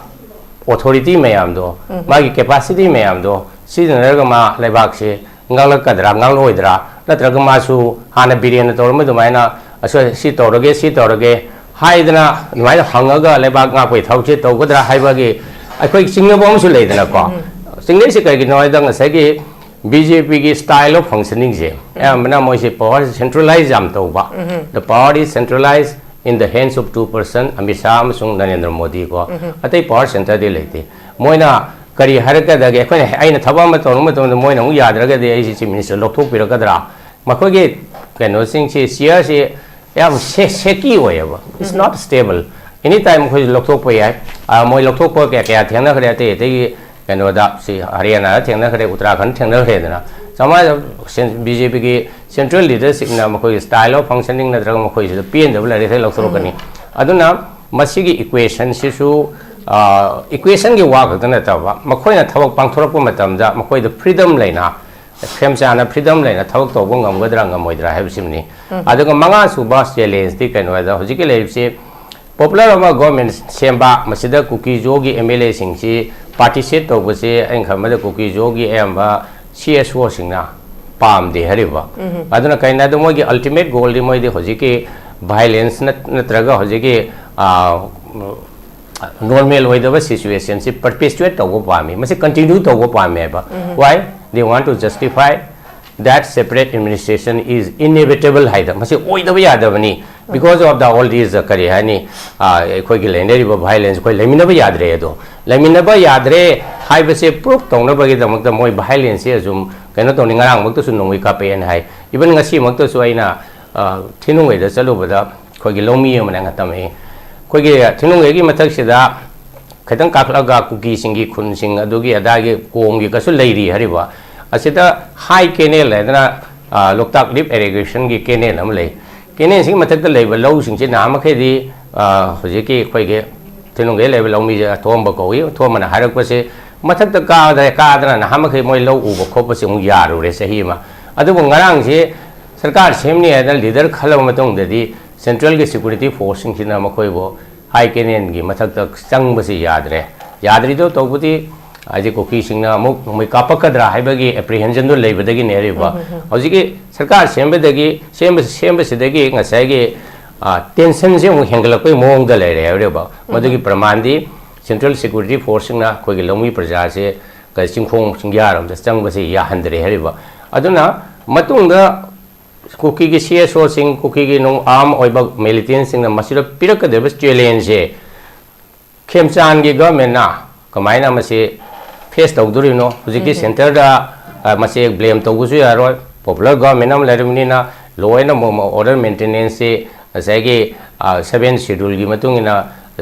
ꯑꯣꯊꯣꯔꯤꯇꯤ ꯃꯌꯥꯝꯗꯣ, ꯃꯥꯒꯤ ꯀꯦꯄꯥꯁꯤꯇꯤ ꯃꯌꯥꯝꯗꯣ ꯁꯤꯖꯤꯟꯅꯔꯒ ꯃꯥ ꯂꯩꯕꯥꯛꯁꯦ ꯉꯥꯛꯂꯛꯀꯗ꯭ꯔꯥ, ꯉꯥꯛꯂꯛꯑꯣꯏꯗ꯭ꯔꯥ, ꯅꯠꯇ꯭ꯔꯒ ꯃꯥꯁꯨ ꯍꯥꯟꯅ ꯕꯤꯔꯦꯟꯅ ꯇꯧꯔꯝꯕ ꯑꯗꯨꯃꯥꯏꯅ ꯑꯁ, ꯁꯤ ꯇꯧꯔꯒꯦ, ꯁꯤ ꯇꯧꯔꯒꯦ ꯍꯥꯏꯗꯅ ꯑꯗꯨꯃꯥꯏꯅ ꯍꯪꯉꯒ ꯂꯩꯕꯥꯛ ꯉꯥꯛꯄꯒꯤ ꯊꯕꯛꯁꯦ ꯇꯧꯒꯗ꯭ꯔꯥ ꯍꯥꯏꯕꯒꯤ ꯑꯩꯈꯣꯏꯒꯤ ꯆꯤꯡꯅꯕ ꯑꯃꯁꯨ ꯂꯩꯗꯅꯀꯣ꯫ ꯆꯤꯡꯅꯔꯤꯁꯦ ꯀꯩꯒꯤꯅꯣ ꯍꯥꯏꯗ ꯉꯁꯥꯏꯒꯤ BJPꯒꯤ style of functioningꯁꯦ ꯑꯌꯥꯝꯕꯅ ꯃꯣꯏꯁꯦ power centralize ꯌꯥꯝ ꯇꯧꯕ꯫ The power is centralized in the hands of two person, Amit Shah ꯑꯃꯁꯨꯡ ꯅꯔꯦꯟꯗ꯭ꯔ ꯃꯣꯗꯤ ꯀꯣ꯫ ꯑꯇꯩ power centreꯗꯤ ꯂꯩꯇꯦ꯫ ꯃꯣꯏꯅ ꯀꯔꯤ ꯍꯥꯏꯔꯛꯀꯗꯒꯦ? ꯑꯩꯈꯣꯏꯅ, ꯑꯩꯅ ꯊꯕꯛ ꯑꯃ ꯇꯧꯔꯨꯕ ꯃꯇꯝꯗ ꯃꯣꯏꯅ ꯑꯃꯨꯛ ꯌꯥꯗ꯭ꯔꯒꯗꯤ ꯑꯩꯁꯤ ꯆꯤꯐ ꯃꯤꯅꯤꯁꯇꯔ ꯂꯧꯊꯣꯛꯄꯤꯔꯛꯀꯗ꯭ꯔꯥ? ꯃꯈꯣꯏꯒꯤ ꯀꯩꯅꯣꯁꯤꯡꯁꯤ, ꯆꯤꯌꯔꯁꯤ ꯌꯥꯝ shaky ꯑꯣꯏꯌꯦꯕ, it's not stable꯫ Any time ꯃꯈꯣꯏꯁꯨ ꯂꯧꯊꯣꯛꯄ ꯌꯥꯏ꯫ ꯃꯣꯏ ꯂꯧꯊꯣꯛꯄ ꯀꯌꯥ ꯀꯌꯥ ꯊꯦꯡꯅꯈ꯭ꯔꯦ ꯑꯇꯩ ꯑꯇꯩꯒꯤ ꯀꯩꯅꯣꯗ꯫ ꯁꯤ ꯍꯔꯤꯌꯥꯅꯥꯗ ꯊꯦꯡꯅꯈ꯭ꯔꯦ, ꯎꯠꯇꯔꯥꯈꯟꯗ ꯊꯦꯡꯅꯈ꯭ꯔꯦꯗꯅ꯫ ꯆꯞ ꯃꯥꯟꯅ ꯕꯤ ꯖꯦ ꯄꯤꯒꯤ central leadershipꯅ ꯃꯈꯣꯏꯒꯤ style of functioning ꯅꯠꯇ꯭ꯔꯒ ꯃꯈꯣꯏꯁꯤꯗ ꯄꯦꯟꯗꯕ ꯂꯩꯔꯦ ꯂꯧꯊꯣꯔꯛꯀꯅꯤ꯫ ꯑꯗꯨꯅ ꯃꯁꯤꯒꯤ equationꯁꯤꯁꯨ, equationꯒꯤ ꯋꯥ ꯈꯛꯇ ꯅꯠꯇꯕ, ꯃꯈꯣꯏꯅ ꯊꯕꯛ ꯄꯥꯡꯊꯣꯔꯛꯄ ꯃꯇꯝꯗ ꯃꯈꯣꯏꯗ freedom ꯂꯩꯅ, ꯈꯦꯝꯆꯥꯅ freedom ꯂꯩꯅ ꯊꯕꯛ ꯇꯧꯕ ꯉꯝꯒꯗ꯭ꯔꯥ ꯉꯝꯃꯣꯏꯗ꯭ꯔꯥ ꯍꯥꯏꯕꯁꯤꯃꯅꯤ꯫ ꯑꯗꯨꯒ ꯃꯉꯥꯁꯨꯕ challengeꯗꯤ ꯀꯩꯅꯣ ꯍꯥꯏꯗ, ꯍꯧꯖꯤꯛꯀꯤ ꯂꯩꯔꯤꯕꯁꯤ popular ꯑꯃ government ꯁꯦꯝꯕ, ꯃꯁꯤꯗ ꯀꯨꯀꯤ ꯖꯣꯒꯤ ꯑꯦꯝ ꯑꯦꯜ ꯑꯦꯁꯤꯡꯁꯤ participate ꯇꯧꯕꯁꯦ ꯑꯩꯅ ꯈꯟꯕꯗ ꯀꯨꯀꯤ ꯖꯣꯒꯤ ꯑꯌꯥꯝꯕ ꯁꯤ ꯑꯦꯁ ꯑꯣꯁꯤꯡꯅ ꯄꯥꯝꯗꯦ ꯍꯥꯏꯔꯤꯕ꯫ ꯑꯗꯨꯅ ꯀꯩꯅꯣ ꯍꯥꯏꯗ, ꯃꯣꯏꯒꯤ ultimate goalꯗꯤ ꯃꯣꯏꯗꯤ ꯍꯧꯖꯤꯛꯀꯤ violence ꯅꯠ-, ꯅꯠꯇ꯭ꯔꯒ ꯍꯧꯖꯤꯛꯀꯤ, ꯑ, normal ꯑꯣꯏꯗꯕ situationꯁꯤ perpetuate ꯇꯧꯕ ꯄꯥꯝꯃꯤ, ꯃꯁꯤ continue ꯇꯧꯕ ꯄꯥꯝꯃꯦꯕ꯫ Why? They want to justify that separate administration is inevitable ꯍꯥꯏꯗ, ꯃꯁꯤ ꯑꯣꯏꯗꯕ ꯌꯥꯗꯕꯅꯤ꯫ Because of the all these, uh, ꯀꯔꯤ ꯍꯥꯏꯅꯤ, ꯑ, ꯑꯩꯈꯣꯏꯒꯤ ꯂꯩꯅꯔꯤꯕ violence, ꯑꯩꯈꯣꯏ ꯂꯩꯃꯤꯟꯅꯕ ꯌꯥꯗ꯭ꯔꯦ꯫ ꯑꯗꯣ ꯂꯩꯃꯤꯟꯅꯕ ꯌꯥꯗ꯭ꯔꯦ ꯍꯥꯏꯕꯁꯦ prove ꯇꯧꯅꯕꯒꯤꯗꯃꯛꯇ ꯃꯣꯏ violenceꯁꯦ ꯑꯗꯨꯝ ꯀꯩꯅꯣ ꯇꯧꯅꯤ꯫ ꯉꯔꯥꯡꯃꯛꯇꯁꯨ ꯅꯣꯡꯃꯩ ꯀꯥꯞꯄꯛꯑꯦꯅ ꯍꯥꯏ꯫ Even ꯉꯁꯤꯃꯛꯇꯁꯨ ꯑꯩꯅ, ꯑ, ꯊꯤꯅꯨꯡꯒꯩꯗ ꯆꯠꯂꯨꯕꯗ ꯑꯩꯈꯣꯏꯒꯤ ꯂꯧꯃꯤ ꯑꯃꯅ ꯇꯝꯃꯛꯏ, ꯑꯩꯈꯣꯏꯒꯤ ꯊꯤꯅꯨꯡꯒꯩꯒꯤ ꯃꯊꯛꯁꯤꯗ ꯈꯤꯇꯪ ꯀꯥꯈꯠꯂꯒ ꯀꯨꯀꯤꯁꯤꯡꯒꯤ ꯈꯨꯟꯁꯤꯡ ꯑꯗꯨꯒꯤ ꯑꯗꯥꯒꯤ ꯀꯣꯝꯒꯤ ꯀꯩꯁꯨ ꯂꯩꯔꯤ ꯍꯥꯏꯔꯤꯕ꯫ ꯑꯁꯤꯗ high canal ꯍꯥꯏꯗꯅ, ꯑ, ꯂꯣꯛꯇꯥꯛ lift irrigationꯒꯤ canal ꯑꯃ ꯂꯩ꯫ Canalꯁꯤꯒꯤ ꯃꯊꯛꯇ ꯂꯩꯕ ꯂꯧꯁꯤꯡꯁꯤ ꯅꯍꯥꯟ ꯃꯈꯩꯗꯤ, ꯑ, ꯍꯧꯖꯤꯛꯀꯤ ꯑꯩꯈꯣꯏꯒꯤ ꯊꯤꯅꯨꯡꯒꯩ ꯂꯩꯕ ꯂꯧꯃꯤꯁꯦ ꯑꯊꯣꯝꯕ ꯀꯧꯏ꯫ ꯑꯊꯣꯝꯕꯅ ꯍꯥꯏꯔꯛꯄꯁꯦ, ꯃꯊꯛꯇ ꯀꯥꯗ꯭ꯔꯦ, ꯀꯥꯗꯅ ꯅꯍꯥꯟ ꯃꯈꯩ ꯃꯣꯏ ꯂꯧ ꯎꯕ ꯈꯣꯠꯄꯁꯦ ꯑꯃꯨꯛ ꯌꯥꯔꯨꯔꯦ ꯆꯍꯤ ꯑꯃ꯫ ꯑꯗꯨꯕꯨ ꯉꯔꯥꯡꯁꯦ ꯁꯔꯀꯥꯔ ꯁꯦꯝꯅꯤ ꯍꯥꯏꯗꯅ leader ꯈꯜꯂꯕ ꯃꯇꯨꯡꯗꯗꯤ centralꯒꯤ security forceꯁꯤꯡꯁꯤꯅ ꯃꯈꯣꯏꯕꯨ high canalꯒꯤ ꯃꯊꯛꯇ ꯆꯪꯕꯁꯤ ꯌꯥꯗ꯭ꯔꯦ꯫ ꯌꯥꯗ꯭ꯔꯤꯗꯣ ꯇꯧꯕꯗꯤ ꯍꯥꯏꯗꯤ ꯀꯨꯀꯤꯁꯤꯡꯅ ꯑꯃꯨꯛ ꯅꯣꯡꯃꯩ ꯀꯥꯞꯄꯛꯀꯗ꯭ꯔꯥ ꯍꯥꯏꯕꯒꯤ apprehensionꯗꯣ ꯂꯩꯕꯗꯒꯤꯅꯦ ꯍꯥꯏꯔꯤꯕ꯫ ꯍꯧꯖꯤꯛꯀꯤ ꯁꯔꯀꯥꯔ ꯁꯦꯝꯕꯗꯒꯤ, ꯁꯦꯝꯕ-, ꯁꯦꯝꯕꯁꯤꯗꯒꯤ ꯉꯁꯥꯏꯒꯤ, ꯑ, tensionꯁꯦ ꯑꯃꯨꯛ ꯍꯦꯟꯒꯠꯂꯛꯄꯒꯤ ꯃꯑꯣꯡꯗ ꯂꯩꯔꯦ ꯍꯥꯏꯔꯤꯕ꯫ ꯃꯗꯨꯒꯤ ꯄ꯭ꯔꯃꯥꯟꯗꯤ central security forceꯁꯤꯡꯅ ꯑꯩꯈꯣꯏꯒꯤ ꯂꯧꯃꯤ ꯄ꯭ꯔꯖꯥꯁꯦ ꯀ-, ꯆꯤꯡꯈꯣꯡ ꯆꯤꯡꯌꯥꯔꯣꯝꯗ ꯆꯪꯕꯁꯦ ꯌꯥꯍꯟꯗ꯭ꯔꯦ ꯍꯥꯏꯔꯤꯕ꯫ ꯑꯗꯨꯅ ꯃꯇꯨꯡꯗ ꯀꯨꯀꯤꯒꯤ ꯁꯤ ꯑꯦꯁ ꯑꯣꯁꯤꯡ, ꯀꯨꯀꯤꯒꯤ ꯅꯣꯡ ꯑꯥꯔꯝ ꯑꯣꯏꯕ militantꯁꯤꯡꯅ ꯃꯁꯤꯗ ꯄꯤꯔꯛꯀꯗꯧꯔꯤꯕ challengeꯁꯦ ꯈꯦꯝꯆꯥꯟꯒꯤ governmentꯅ ꯀꯃꯥꯏꯅ ꯃꯁꯤ face ꯇꯧꯗꯣꯔꯤꯅꯣ? ꯍꯧꯖꯤꯛꯇꯤ centreꯗ, ꯑ, ꯃꯁꯤ blame ꯇꯧꯕꯁꯨ ꯌꯥꯔꯣꯏ, popular government ꯑꯃ ꯂꯩꯔꯕꯅꯤꯅ Law and order maintenance ꯁꯤ ꯉꯁꯥꯏꯒꯤ ꯁꯚꯦꯟ ꯁꯦꯗ꯭ꯌꯨꯜꯒꯤ ꯃꯇꯨꯡ ꯏꯟꯅ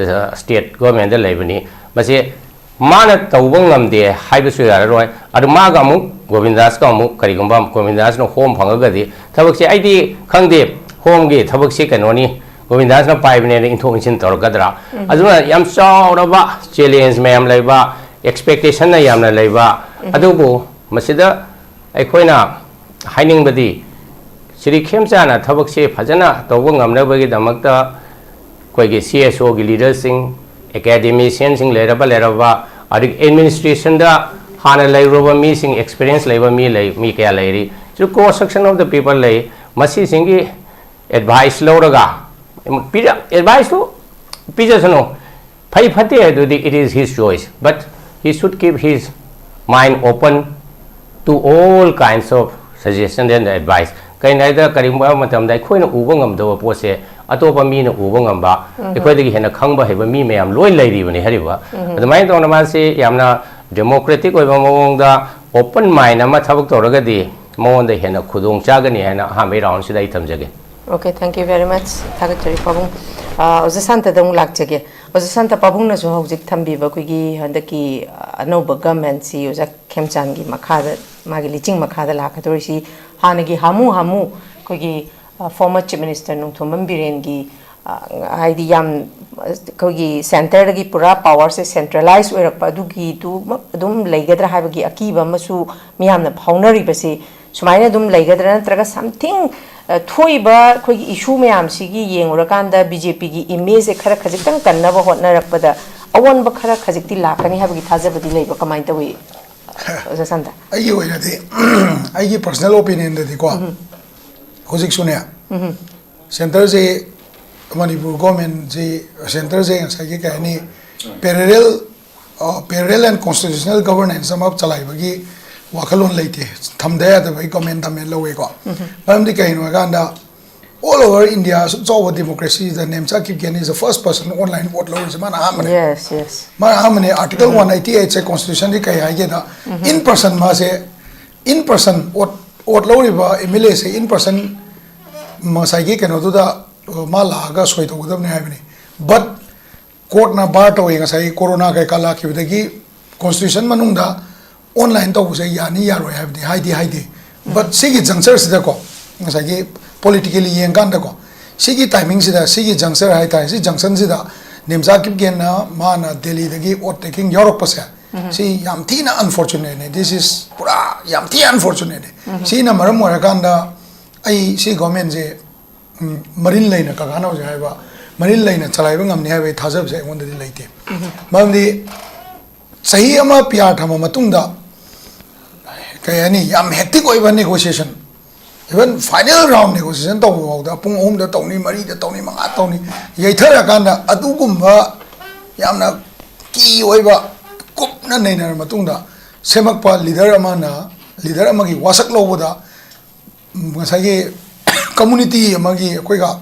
ꯁ꯭ꯇꯦꯠ ꯒꯣꯔꯃꯦꯟꯗ ꯂꯩꯕꯅꯤ꯫ ꯃꯁꯤ ꯃꯥꯅ ꯇꯧꯕ ꯉꯝꯗꯦ ꯍꯥꯏꯕꯁꯨ ꯌꯥꯔꯔꯣꯏ꯫ ꯑꯗꯨ ꯃꯥꯒ ꯑꯃꯨꯛ ꯒꯣꯕꯤꯟꯗꯥꯁꯀ ꯑꯃꯨꯛ ꯀꯔꯤꯒꯨꯝꯕ ꯒꯣꯕꯤꯟꯗꯥꯁꯅ ꯍꯣꯝ ꯐꯪꯉꯒꯗꯤ ꯊꯕꯛꯁꯦ, ꯑꯩꯗꯤ ꯈꯪꯗꯦ, ꯍꯣꯝꯒꯤ ꯊꯕꯛꯁꯤ ꯀꯩꯅꯣꯅꯤ, ꯒꯣꯕꯤꯟꯗꯥꯁꯅ ꯄꯥꯏꯕꯅꯦꯅ ꯏꯟꯊꯣꯛ ꯏꯟꯁꯤꯟ ꯇꯧꯔꯛꯀꯗ꯭ꯔꯥ? ꯑꯗꯨꯅ ꯌꯥꯝ ꯆꯥꯎꯔꯕ ꯆꯦꯂꯦꯟꯖ ꯃꯌꯥꯝ ꯂꯩꯕ, ꯑꯦꯛꯁꯄꯦꯛꯇꯦꯁꯟꯅ ꯌꯥꯝꯅ ꯂꯩꯕ꯫ ꯑꯗꯨꯕꯨ ꯃꯁꯤꯗ ꯑꯩꯈꯣꯏꯅ ꯍꯥꯏꯅꯤꯡꯕꯗꯤ, ꯁ꯭ꯔꯤ ꯈꯦꯝꯆꯥꯟꯅ ꯊꯕꯛꯁꯦ ꯐꯖꯅ ꯇꯧꯕ ꯉꯝꯅꯕꯒꯤꯗꯃꯛꯇ ꯑꯩꯈꯣꯏꯒꯤ ꯁꯤ ꯑꯦꯁ ꯑꯣꯒꯤ ꯂꯤꯗꯔꯁꯤꯡ, ꯑꯦꯀꯥꯗꯦꯃꯤꯁꯤꯌꯟꯁꯤꯡ ꯂꯩꯔꯕ ꯂꯩꯔꯕ, ꯑꯗꯒꯤ ꯑꯦꯗꯃꯤꯅꯤꯁꯇ꯭ꯔꯦꯁꯟꯗ ꯍꯥꯟꯅ ꯂꯩꯔꯨꯔꯕ ꯃꯤꯁꯤꯡ, ꯑꯦꯛꯁꯄꯤꯔꯤꯌꯦꯟꯁ ꯂꯩꯕ ꯃꯤ ꯂꯩ, ꯃꯤ ꯀꯌꯥ ꯂꯩꯔꯤ, ꯁꯤ cross section of the people ꯂꯩ꯫ ꯃꯁꯤꯁꯤꯡꯒꯤ ꯑꯦꯗꯚꯥꯏꯁ ꯂꯧꯔꯒ, ꯄꯤꯔ-, ꯑꯦꯗꯚꯥꯏꯁꯇꯨ ꯄꯤꯖꯁꯅꯨ, ꯐꯩ ꯐꯠꯇꯦ ꯍꯥꯏꯗꯨꯗꯤ it is his choice, but he should keep his mind open to all kinds of suggestion and advice. ꯀꯩꯅꯣ ꯍꯥꯏꯗ, ꯀꯔꯤꯒꯨꯝꯕ ꯃꯇꯝꯗ ꯑꯩꯈꯣꯏꯅ ꯎꯕ ꯉꯝꯗꯕ ꯄꯣꯠꯁꯦ ꯑꯇꯣꯞꯄ ꯃꯤꯅ ꯎꯕ ꯉꯝꯕ, ꯑꯩꯈꯣꯏꯗꯒꯤ ꯍꯦꯟꯅ ꯈꯪꯕ ꯍꯩꯕ ꯃꯤ ꯃꯌꯥꯝ ꯂꯣꯏ ꯂꯩꯔꯤꯕꯅꯤ ꯍꯥꯏꯔꯤꯕ꯫ ꯑꯗꯨꯃꯥꯏꯅ ꯇꯧꯅ ꯃꯥꯁꯤ ꯌꯥꯝꯅ ꯗꯦꯃꯣꯀ꯭ꯔꯦꯇꯤꯛ ꯑꯣꯏꯕ ꯃꯑꯣꯡꯗ ꯑꯣꯄꯟ ꯃꯥꯏꯟ ꯑꯃ ꯊꯕꯛ ꯇꯧꯔꯒꯗꯤ ꯃꯉꯣꯟꯗ ꯍꯦꯟꯅ ꯈꯨꯗꯣꯡ ꯆꯥꯒꯅꯤ ꯍꯥꯏꯅ ꯑꯍꯥꯟꯕꯒꯤ ꯔꯥꯎꯟꯁꯤꯗ ꯑꯩ ꯊꯝꯖꯒꯦ꯫ Okay, thank you very much. ꯊꯥꯒꯠꯆꯔꯤ ꯄꯥꯕꯨꯡ꯫ ꯑ, ꯑꯣꯖꯥ ꯁꯥꯟꯇꯗ ꯑꯃꯨꯛ ꯂꯥꯛꯆꯒꯦ꯫ ꯑꯣꯖꯥ ꯁꯥꯟꯇ, ꯄꯥꯕꯨꯡꯅꯁꯨ ꯍꯧꯖꯤꯛ ꯊꯝꯕꯤꯕ ꯑꯩꯈꯣꯏꯒꯤ ꯍꯟꯗꯛꯀꯤ, ꯑ, ꯑꯅꯧꯕ ꯒꯃꯦꯟꯁꯤ ꯑꯣꯖꯥ ꯈꯦꯝꯆꯥꯟꯒꯤ ꯃꯈꯥꯗ, ꯃꯥꯒꯤ ꯂꯤꯆꯤꯡ ꯃꯈꯥꯗ ꯂꯥꯛꯀꯗꯧꯔꯤꯁꯤ ꯍꯥꯟꯅꯒꯤ ꯍꯥꯃꯨ ꯍꯥꯃꯨ ꯑꯩꯈꯣꯏꯒꯤ, ꯑ, former Chief Minister ꯅꯣꯡꯊꯣꯝꯕꯝ ꯕꯤꯔꯦꯟꯒꯤ, ꯑ, ꯍꯥꯏꯗꯤ ꯌꯥꯝ, ꯑ, ꯑꯩꯈꯣꯏꯒꯤ ꯁꯦꯟꯇꯔꯗꯒꯤ ꯄꯨꯔꯥ ꯄꯥꯋꯔꯁꯦ ꯁꯦꯟꯇ꯭ꯔꯦꯂꯥꯏꯁ ꯑꯣꯏꯔꯛꯄ ꯑꯗꯨꯒꯤꯗꯨꯃꯛ ꯑꯗꯨꯝ ꯂꯩꯒꯗ꯭ꯔꯥ ꯍꯥꯏꯕꯒꯤ ꯑꯀꯤꯕ ꯑꯃꯁꯨ ꯃꯤꯌꯥꯝꯅ ꯐꯥꯎꯅꯔꯤꯕꯁꯤ ꯁꯨꯃꯥꯏꯅ ꯑꯗꯨꯝ ꯂꯩꯒꯗ꯭ꯔꯥ, ꯅꯠꯇ꯭ꯔꯒ something, ꯑ, ꯊꯣꯛꯏꯕ ꯑꯩꯈꯣꯏꯒꯤ issue ꯃꯌꯥꯝꯁꯤꯒꯤ ꯌꯦꯡꯉꯨꯔꯀꯥꯟꯗ BJPꯒꯤ imageꯁꯦ ꯈꯔ ꯈꯖꯤꯛꯇꯪ ꯀꯟꯅꯕ ꯍꯣꯠꯅꯔꯛꯄꯗ ꯑꯑꯣꯟꯕ ꯈꯔ ꯈꯖꯤꯛꯇꯤ ꯂꯥꯛꯀꯅꯤ ꯍꯥꯏꯕꯒꯤ ꯊꯥꯖꯕꯗꯤ ꯂꯩꯕ꯭ꯔꯥ? ꯀꯃꯥꯏꯅ ꯇꯧꯏ, ꯑꯣꯖꯥ ꯁꯥꯟꯇ? ꯑꯩꯒꯤ ꯑꯣꯏꯅꯗꯤ, ꯑꯩꯒꯤ personal opinionꯗꯗꯤꯀꯣ, ꯍꯧꯖꯤꯛꯁꯨꯅꯦ, centreꯁꯦ, ꯃꯅꯤꯄꯨꯔ governmentꯁꯤ, centreꯁꯦ ꯉꯁꯥꯏꯒꯤ ꯀꯩ ꯍꯥꯏꯅꯤ, parallel, parallel and constitutional governance ꯑꯃ ꯆꯂꯥꯏꯕꯒꯤ ꯋꯥꯈꯜꯂꯣꯟ ꯂꯩꯇꯦ꯫ ꯊꯝꯗ ꯌꯥꯗꯕꯒꯤ government ꯊꯝꯃꯦ ꯂꯧꯋꯦꯀꯣ꯫ ꯃꯔꯝꯗꯤ ꯀꯩꯅꯣ ꯍꯥꯏꯀꯥꯟꯗ, all over India ꯑꯁꯨꯛ ꯆꯥꯎꯕ democracyꯗ Nemcha Kipgen is the first person online vote ꯂꯧꯔꯤꯁꯦ, ꯃꯥꯅ ꯑꯍꯥꯟꯕꯅꯦ꯫ Yes, yes. ꯃꯥꯅ ꯑꯍꯥꯟꯕꯅꯦ꯫ Article one eighty eightꯁꯦ constitutionꯗꯤ ꯀꯩ ꯍꯥꯏꯒꯦꯗ, in person ꯃꯥꯁꯦ, in person vote, vote ꯂꯧꯔꯤꯕ MLAꯁꯦ in person ꯉꯁꯥꯏꯒꯤ ꯀꯩꯅꯣꯗꯨꯗ, ꯑ, ꯃꯥ ꯂꯥꯛꯑꯒ ꯁꯣꯏ ꯇꯧꯒꯗꯕꯅꯤ ꯍꯥꯏꯕꯅꯤ꯫ But courtꯅ bar ꯇꯧꯋꯤ, ꯉꯁꯥꯏꯒꯤ corona ꯀꯩꯀꯥ ꯂꯥꯛꯈꯤꯕꯗꯒꯤ constitution ꯃꯅꯨꯡꯗ online ꯇꯧꯕꯁꯦ ꯌꯥꯅꯤ ꯌꯥꯔꯣꯏ ꯍꯥꯏꯕꯗꯤ ꯍꯥꯏꯗꯤ ꯍꯥꯏꯗꯦ꯫ But ꯁꯤꯒꯤ junctureꯁꯤꯗꯀꯣ, ꯉꯁꯥꯏꯒꯤ politically ꯌꯦꯡꯀꯥꯟꯗꯀꯣ, ꯁꯤꯒꯤ timingꯁꯤꯗ, ꯁꯤꯒꯤ juncture ꯍꯥꯏꯇꯥꯔꯦ, ꯁꯤ junctionꯁꯤꯗ ꯅꯦꯝꯆꯥ ꯀꯤꯞꯒꯦꯟꯅ ꯃꯥꯅ ꯗꯦꯜꯂꯤꯗꯒꯤ oath taking ꯌꯥꯎꯔꯛꯄꯁꯦ, ꯁꯤ ꯌꯥꯝ ꯊꯤꯅ unfortunateꯅꯦ꯫ This is ꯄꯨꯔꯥ ꯌꯥꯝ ꯊꯤ unfortunateꯅꯦ꯫ ꯁꯤꯅ ꯃꯔꯝ ꯑꯣꯏꯔꯀꯥꯟꯗ ꯑꯩ ꯁꯤ governmentꯁꯦ, ꯎꯝ, ꯃꯔꯤꯜ ꯂꯩꯅ, ꯀꯀꯥꯅ ꯍꯧꯖꯤꯛ ꯍꯥꯏꯕ, ꯃꯔꯤꯜ ꯂꯩꯅ ꯆꯂꯥꯏꯕ ꯉꯝꯅꯤ ꯍꯥꯏꯕꯒꯤ ꯊꯥꯖꯕꯁꯦ ꯑꯩꯉꯣꯟꯗꯗꯤ ꯂꯩꯇꯦ꯫ ꯃꯔꯝꯗꯤ ꯆꯍꯤ ꯑꯃ PR ꯊꯝꯃ ꯃꯇꯨꯡꯗ, ꯀꯩ ꯍꯥꯏꯅꯤ, ꯌꯥꯝ hectic ꯑꯣꯏꯕ negotiation, even final round negotiation ꯇꯧꯕ ꯐꯥꯎꯗ ꯄꯨꯡ ꯑꯍꯨꯝꯗ ꯇꯧꯅꯤ, ꯃꯔꯤꯗ ꯇꯧꯅꯤ, ꯃꯉꯥ ꯇꯧꯅꯤ, ꯌꯩꯊꯔꯀꯥꯟꯗ ꯑꯗꯨꯒꯨꯝꯕ ꯌꯥꯝꯅ key ꯑꯣꯏꯕ ꯀꯨꯞꯅ ꯅꯩꯅꯔ ꯃꯇꯨꯡꯗ ꯁꯦꯝꯃꯛꯄ leader ꯑꯃꯅ, leader ꯑꯃꯒꯤ ꯋꯥꯁꯛ ꯂꯧꯕꯗ ꯉꯁꯥꯏꯒꯤ community ꯑꯃꯒꯤ ꯑꯩꯈꯣꯏꯒ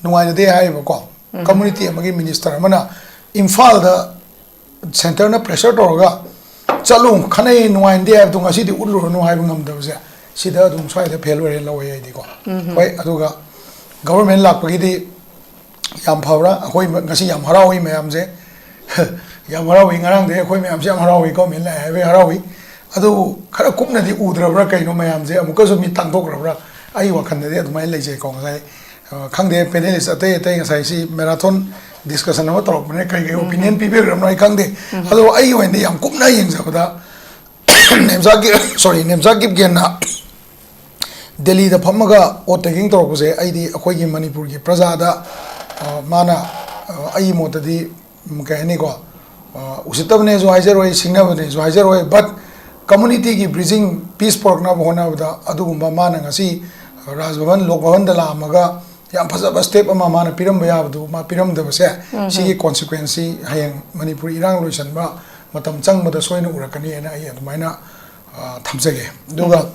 ꯅꯨꯡꯉꯥꯏꯅꯗꯦ ꯍꯥꯏꯔꯤꯕꯀꯣ, community ꯑꯃꯒꯤ minister ꯑꯃꯅ ꯏꯝꯐꯥꯜꯗ centreꯅ pressure ꯇꯧꯔꯒ ꯆꯠꯂꯨ, ꯈꯠꯅꯩ, ꯅꯨꯡꯉꯥꯏꯅꯗꯦ ꯍꯥꯏꯕꯗꯣ ꯉꯁꯤꯗꯤ ꯎꯠꯂꯨꯔꯅꯨ ꯍꯥꯏꯕ ꯉꯝꯗꯕꯁꯦ, ꯁꯤꯗ ꯑꯗꯨꯝ ꯁ꯭ꯋꯥꯏꯗ fail ꯑꯣꯏꯔꯦꯅ ꯂꯧꯋꯦ ꯑꯩꯗꯤꯀꯣ꯫ ꯍꯣꯏ, ꯑꯗꯨꯒ government ꯂꯥꯛꯄꯒꯤꯗꯤ ꯌꯥꯝ ꯐꯕ꯭ꯔꯥ? ꯑꯩꯈꯣꯏ ꯉꯁꯤ ꯌꯥꯝ ꯍꯔꯥꯎꯏ ꯃꯌꯥꯝꯁꯦ꯫ ꯌꯥꯝ ꯍꯔꯥꯎꯏ, ꯉꯔꯥꯡꯗꯩ ꯑꯩꯈꯣꯏ ꯃꯌꯥꯝꯁꯦ ꯌꯥꯝ ꯍꯔꯥꯎꯏ, government ꯂꯥꯛꯑꯦ ꯍꯥꯏꯕꯒꯤ ꯍꯔꯥꯎꯏ꯫ ꯑꯗꯨꯕꯨ ꯈꯔ ꯀꯨꯞꯅꯗꯤ ꯎꯗ꯭ꯔꯕ꯭ꯔꯥ ꯀꯩꯅꯣ, ꯃꯌꯥꯝꯁꯦ ꯑꯃꯨꯛꯀꯁꯨ ꯃꯤꯠ ꯇꯥꯡꯊꯣꯛꯈ꯭ꯔꯕ꯭ꯔꯥ? ꯑꯩ ꯋꯥꯈꯜꯗꯗꯤ ꯑꯗꯨꯃꯥꯏꯅ ꯂꯩꯖꯩꯀꯣ꯫ ꯉꯁꯥꯏ, ꯑ, ꯈꯪꯗꯦ, panelist ꯑꯇꯩ ꯑꯇꯩ ꯉꯁꯥꯏ ꯁꯤ marathon discussion ꯑꯃ ꯇꯧꯔꯛꯄꯅꯤꯅ ꯀꯩ ꯀꯩ opinion ꯄꯤꯕꯤꯔꯝꯅꯣ ꯑꯩ ꯈꯪꯗꯦ꯫ ꯑꯗꯣ ꯑꯩꯒꯤ ꯑꯣꯏꯅꯗꯤ ꯌꯥꯝ ꯀꯨꯞꯅ ꯌꯦꯡꯖꯕꯗ, ꯅꯦꯝꯆꯥ ꯀꯤ-, sorry, ꯅꯦꯝꯆꯥ ꯀꯤꯞꯒꯦꯟꯅ ꯗꯦꯜꯂꯤꯗ ꯐꯝꯃꯒ oath taking ꯇꯧꯔꯛꯄꯁꯦ, ꯑꯩꯗꯤ ꯑꯩꯈꯣꯏꯒꯤ ꯃꯅꯤꯄꯨꯔꯒꯤ ꯄ꯭ꯔꯖꯥꯗ, ꯑ, ꯃꯥꯅ, ꯑ, ꯑꯩꯒꯤ ꯃꯣꯠꯇꯗꯤ, ꯎꯝ, ꯀꯩ ꯍꯥꯏꯅꯤꯀꯣ, ꯑ, ꯎꯁꯤꯠꯇꯕꯅꯦꯁꯨ ꯍꯥꯏꯖꯔꯣꯏ, ꯁꯤꯡꯅꯕꯅꯦꯁꯨ ꯍꯥꯏꯖꯔꯣꯏ, but communityꯒꯤ bridging, peace ꯄꯨꯔꯛꯅꯕ ꯍꯣꯠꯅꯕꯗ ꯑꯗꯨꯒꯨꯝꯕ ꯃꯥꯅ ꯉꯁꯤ ꯔꯥꯖ ꯚꯕꯟ, ꯂꯣꯛ ꯚꯕꯟꯗ ꯂꯥꯛꯑꯝꯃꯒ ꯌꯥꯝ ꯐꯖꯕ step ꯑꯃ ꯃꯥꯅ ꯄꯤꯔꯝꯕ ꯌꯥꯕꯗꯨ ꯃꯥ ꯄꯤꯔꯝꯗꯕꯁꯦ, ꯁꯤꯒꯤ consequenceꯁꯤ ꯍꯌꯦꯡ ꯃꯅꯤꯄꯨꯔ ꯏꯔꯥꯡ ꯂꯣꯏꯁꯤꯟꯕ ꯃꯇꯝ ꯆꯪꯕꯗ ꯁꯣꯏꯅ ꯎꯔꯛꯀꯅꯤ ꯍꯥꯏꯅ ꯑꯩ ꯑꯗꯨꯃꯥꯏꯅ, ꯑ, ꯊꯝꯖꯒꯦ꯫ ꯑꯗꯨꯒ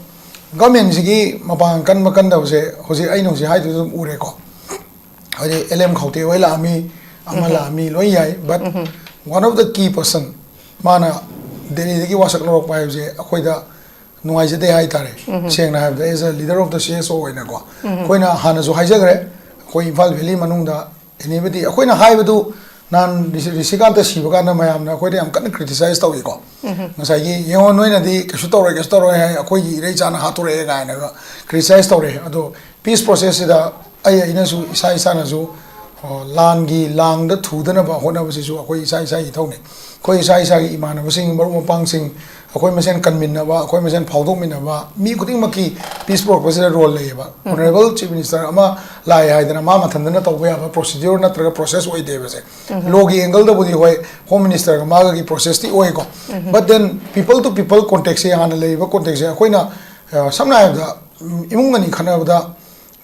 governmentꯁꯤꯒꯤ ꯃꯄꯥꯡ ꯀꯟꯕ ꯀꯟꯗꯕꯁꯦ ꯍꯧꯖꯤꯛ ꯑꯩꯅ ꯍꯧꯖꯤꯛ ꯍꯥꯏꯗꯨꯗ ꯑꯗꯨꯝ ꯎꯔꯦꯀꯣ꯫ ꯍꯥꯏꯗꯤ LM ꯈꯧꯇꯦ ꯍꯣꯏ ꯂꯥꯛꯑꯝꯃꯤ, ꯑꯃ ꯂꯥꯛꯑꯝꯃꯤ, ꯂꯣꯏ ꯌꯥꯏ, but one of the key person ꯃꯥꯅ ꯗꯦꯜꯂꯤꯗꯒꯤ ꯋꯥꯁꯛ ꯂꯧꯔꯛꯄ ꯍꯥꯏꯕꯁꯦ ꯑꯩꯈꯣꯏꯗ ꯅꯨꯡꯉꯥꯏꯖꯗꯦ ꯍꯥꯏꯇꯥꯔꯦ꯫ ꯁꯦꯡꯅ ꯍꯥꯏꯔꯕꯗ, as a leader of the C S O ꯑꯣꯏꯅꯀꯣ, ꯑꯩꯈꯣꯏꯅ ꯍꯥꯟꯅꯁꯨ ꯍꯥꯏꯖꯈ꯭ꯔꯦ, ꯑꯩꯈꯣꯏ ꯏꯝꯐꯥꯜ ꯚꯦꯂꯤ ꯃꯅꯨꯡꯗ anybody, ꯑꯩꯈꯣꯏꯅ ꯍꯥꯏꯕꯗꯨ ꯅꯍꯥꯟ ꯔꯤꯁꯤ-, ꯔꯤꯁꯤꯀꯥꯟꯇ ꯁꯤꯕ ꯀꯥꯟꯗ ꯃꯌꯥꯝꯅ ꯑꯩꯈꯣꯏꯗ ꯌꯥꯝ ꯀꯟꯅ criticize ꯇꯧꯏꯀꯣ꯫ ꯉꯁꯥꯏꯒꯤ, "ꯌꯦꯡꯉꯣ, ꯅꯣꯏꯅꯗꯤ ꯀꯩꯁꯨ ꯇꯧꯔꯣꯏ, ꯀꯩꯁꯨ ꯇꯧꯔꯣꯏ ꯍꯥꯏ, ꯑꯩꯈꯣꯏꯒꯤ ꯏꯔꯩ ꯆꯥꯅ ꯍꯥꯠꯇꯣꯔꯛꯑꯦ" ꯀꯥꯏꯅꯒ criticize ꯇꯧꯔꯦ꯫ ꯑꯗꯣ peace process ꯁꯤꯗ ꯑꯩ, ꯑꯩꯅꯁꯨ, ꯏꯁꯥ ꯏꯁꯥꯅꯁꯨ, ꯑꯣ, ꯂꯥꯟꯒꯤ ꯂꯥꯡꯗ ꯊꯨꯗꯅꯕ ꯍꯣꯠꯅꯕꯁꯤꯁꯨ ꯑꯩꯈꯣꯏ ꯏꯁꯥ ꯏꯁꯥꯒꯤ ꯏꯊꯧꯅꯤ꯫ ꯑꯩꯈꯣꯏ ꯏꯁꯥ ꯏꯁꯥꯒꯤ ꯏꯃꯥꯟꯅꯕꯁꯤꯡ, ꯃꯔꯨꯞ ꯃꯄꯥꯡꯁꯤꯡ, ꯑꯩꯈꯣꯏ ꯃꯁꯦꯟ ꯀꯟꯃꯤꯟꯅꯕ, ꯑꯩꯈꯣꯏ ꯃꯁꯦꯟ ꯐꯥꯎꯗꯣꯛꯃꯤꯟꯅꯕ, ꯃꯤ ꯈꯨꯗꯤꯡꯃꯛꯀꯤ peace ꯄꯨꯔꯛꯄꯁꯤꯗ role ꯂꯩꯌꯦꯕ꯫ Honourable Chief Minister ꯑꯃ ꯂꯥꯛꯑꯦ ꯍꯥꯏꯗꯅ ꯃꯥ ꯃꯊꯟꯇꯅ ꯇꯧꯕ ꯌꯥꯕ procedure ꯅꯠꯇ꯭ꯔꯒ process ꯑꯣꯏꯗꯦꯕꯁꯦ꯫ Law ꯒꯤ angle ꯗꯕꯨꯗꯤ ꯍꯣꯏ, Home Minister ꯒ ꯃꯥꯒꯒꯤ process ꯇꯤ ꯑꯣꯏꯀꯣ꯫ But then people to people contact ꯁꯦ, ꯍꯥꯟꯅ ꯂꯩꯔꯤꯕ contact ꯁꯦ ꯑꯩꯈꯣꯏꯅ, ꯑ, ꯁꯝꯅ ꯍꯥꯏꯔꯕꯗ, ꯎꯝ, ꯏꯃꯨꯡ ꯑꯅꯤ ꯈꯠꯅꯕꯗ,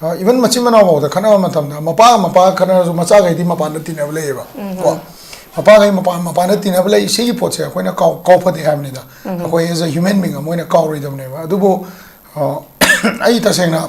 ꯑ, even ꯃꯆꯤꯟ ꯃꯅꯥꯎ ꯐꯥꯎꯗ ꯈꯠꯅꯕ ꯃꯇꯝꯗ, ꯃꯄꯥꯒ ꯃꯄꯥꯒ ꯈꯠꯅꯔꯁꯨ ꯃꯆꯥꯈꯩꯗꯤ ꯃꯄꯥꯟꯗ ꯇꯤꯟꯅꯕ ꯂꯩꯌꯦꯕ꯫ ꯀꯣ? ꯃꯄꯥꯈꯩ ꯃꯄꯥꯟ, ꯃꯄꯥꯟꯗ ꯇꯤꯟꯅꯕ ꯂꯩ꯫ ꯁꯤꯒꯤ ꯄꯣꯠꯁꯦ ꯑꯩꯈꯣꯏꯅ ꯀꯥꯎ-, ꯀꯥꯎ ꯐꯗꯦ ꯍꯥꯏꯕꯅꯤꯗ꯫ ꯑꯩꯈꯣꯏ as a human being ꯑꯃ ꯑꯣꯏꯅ ꯀꯥꯎꯔꯣꯏꯗꯕꯅꯦꯕ꯫ ꯑꯗꯨꯕꯨ, ꯑ, ꯑꯩ ꯇꯁꯦꯡꯅ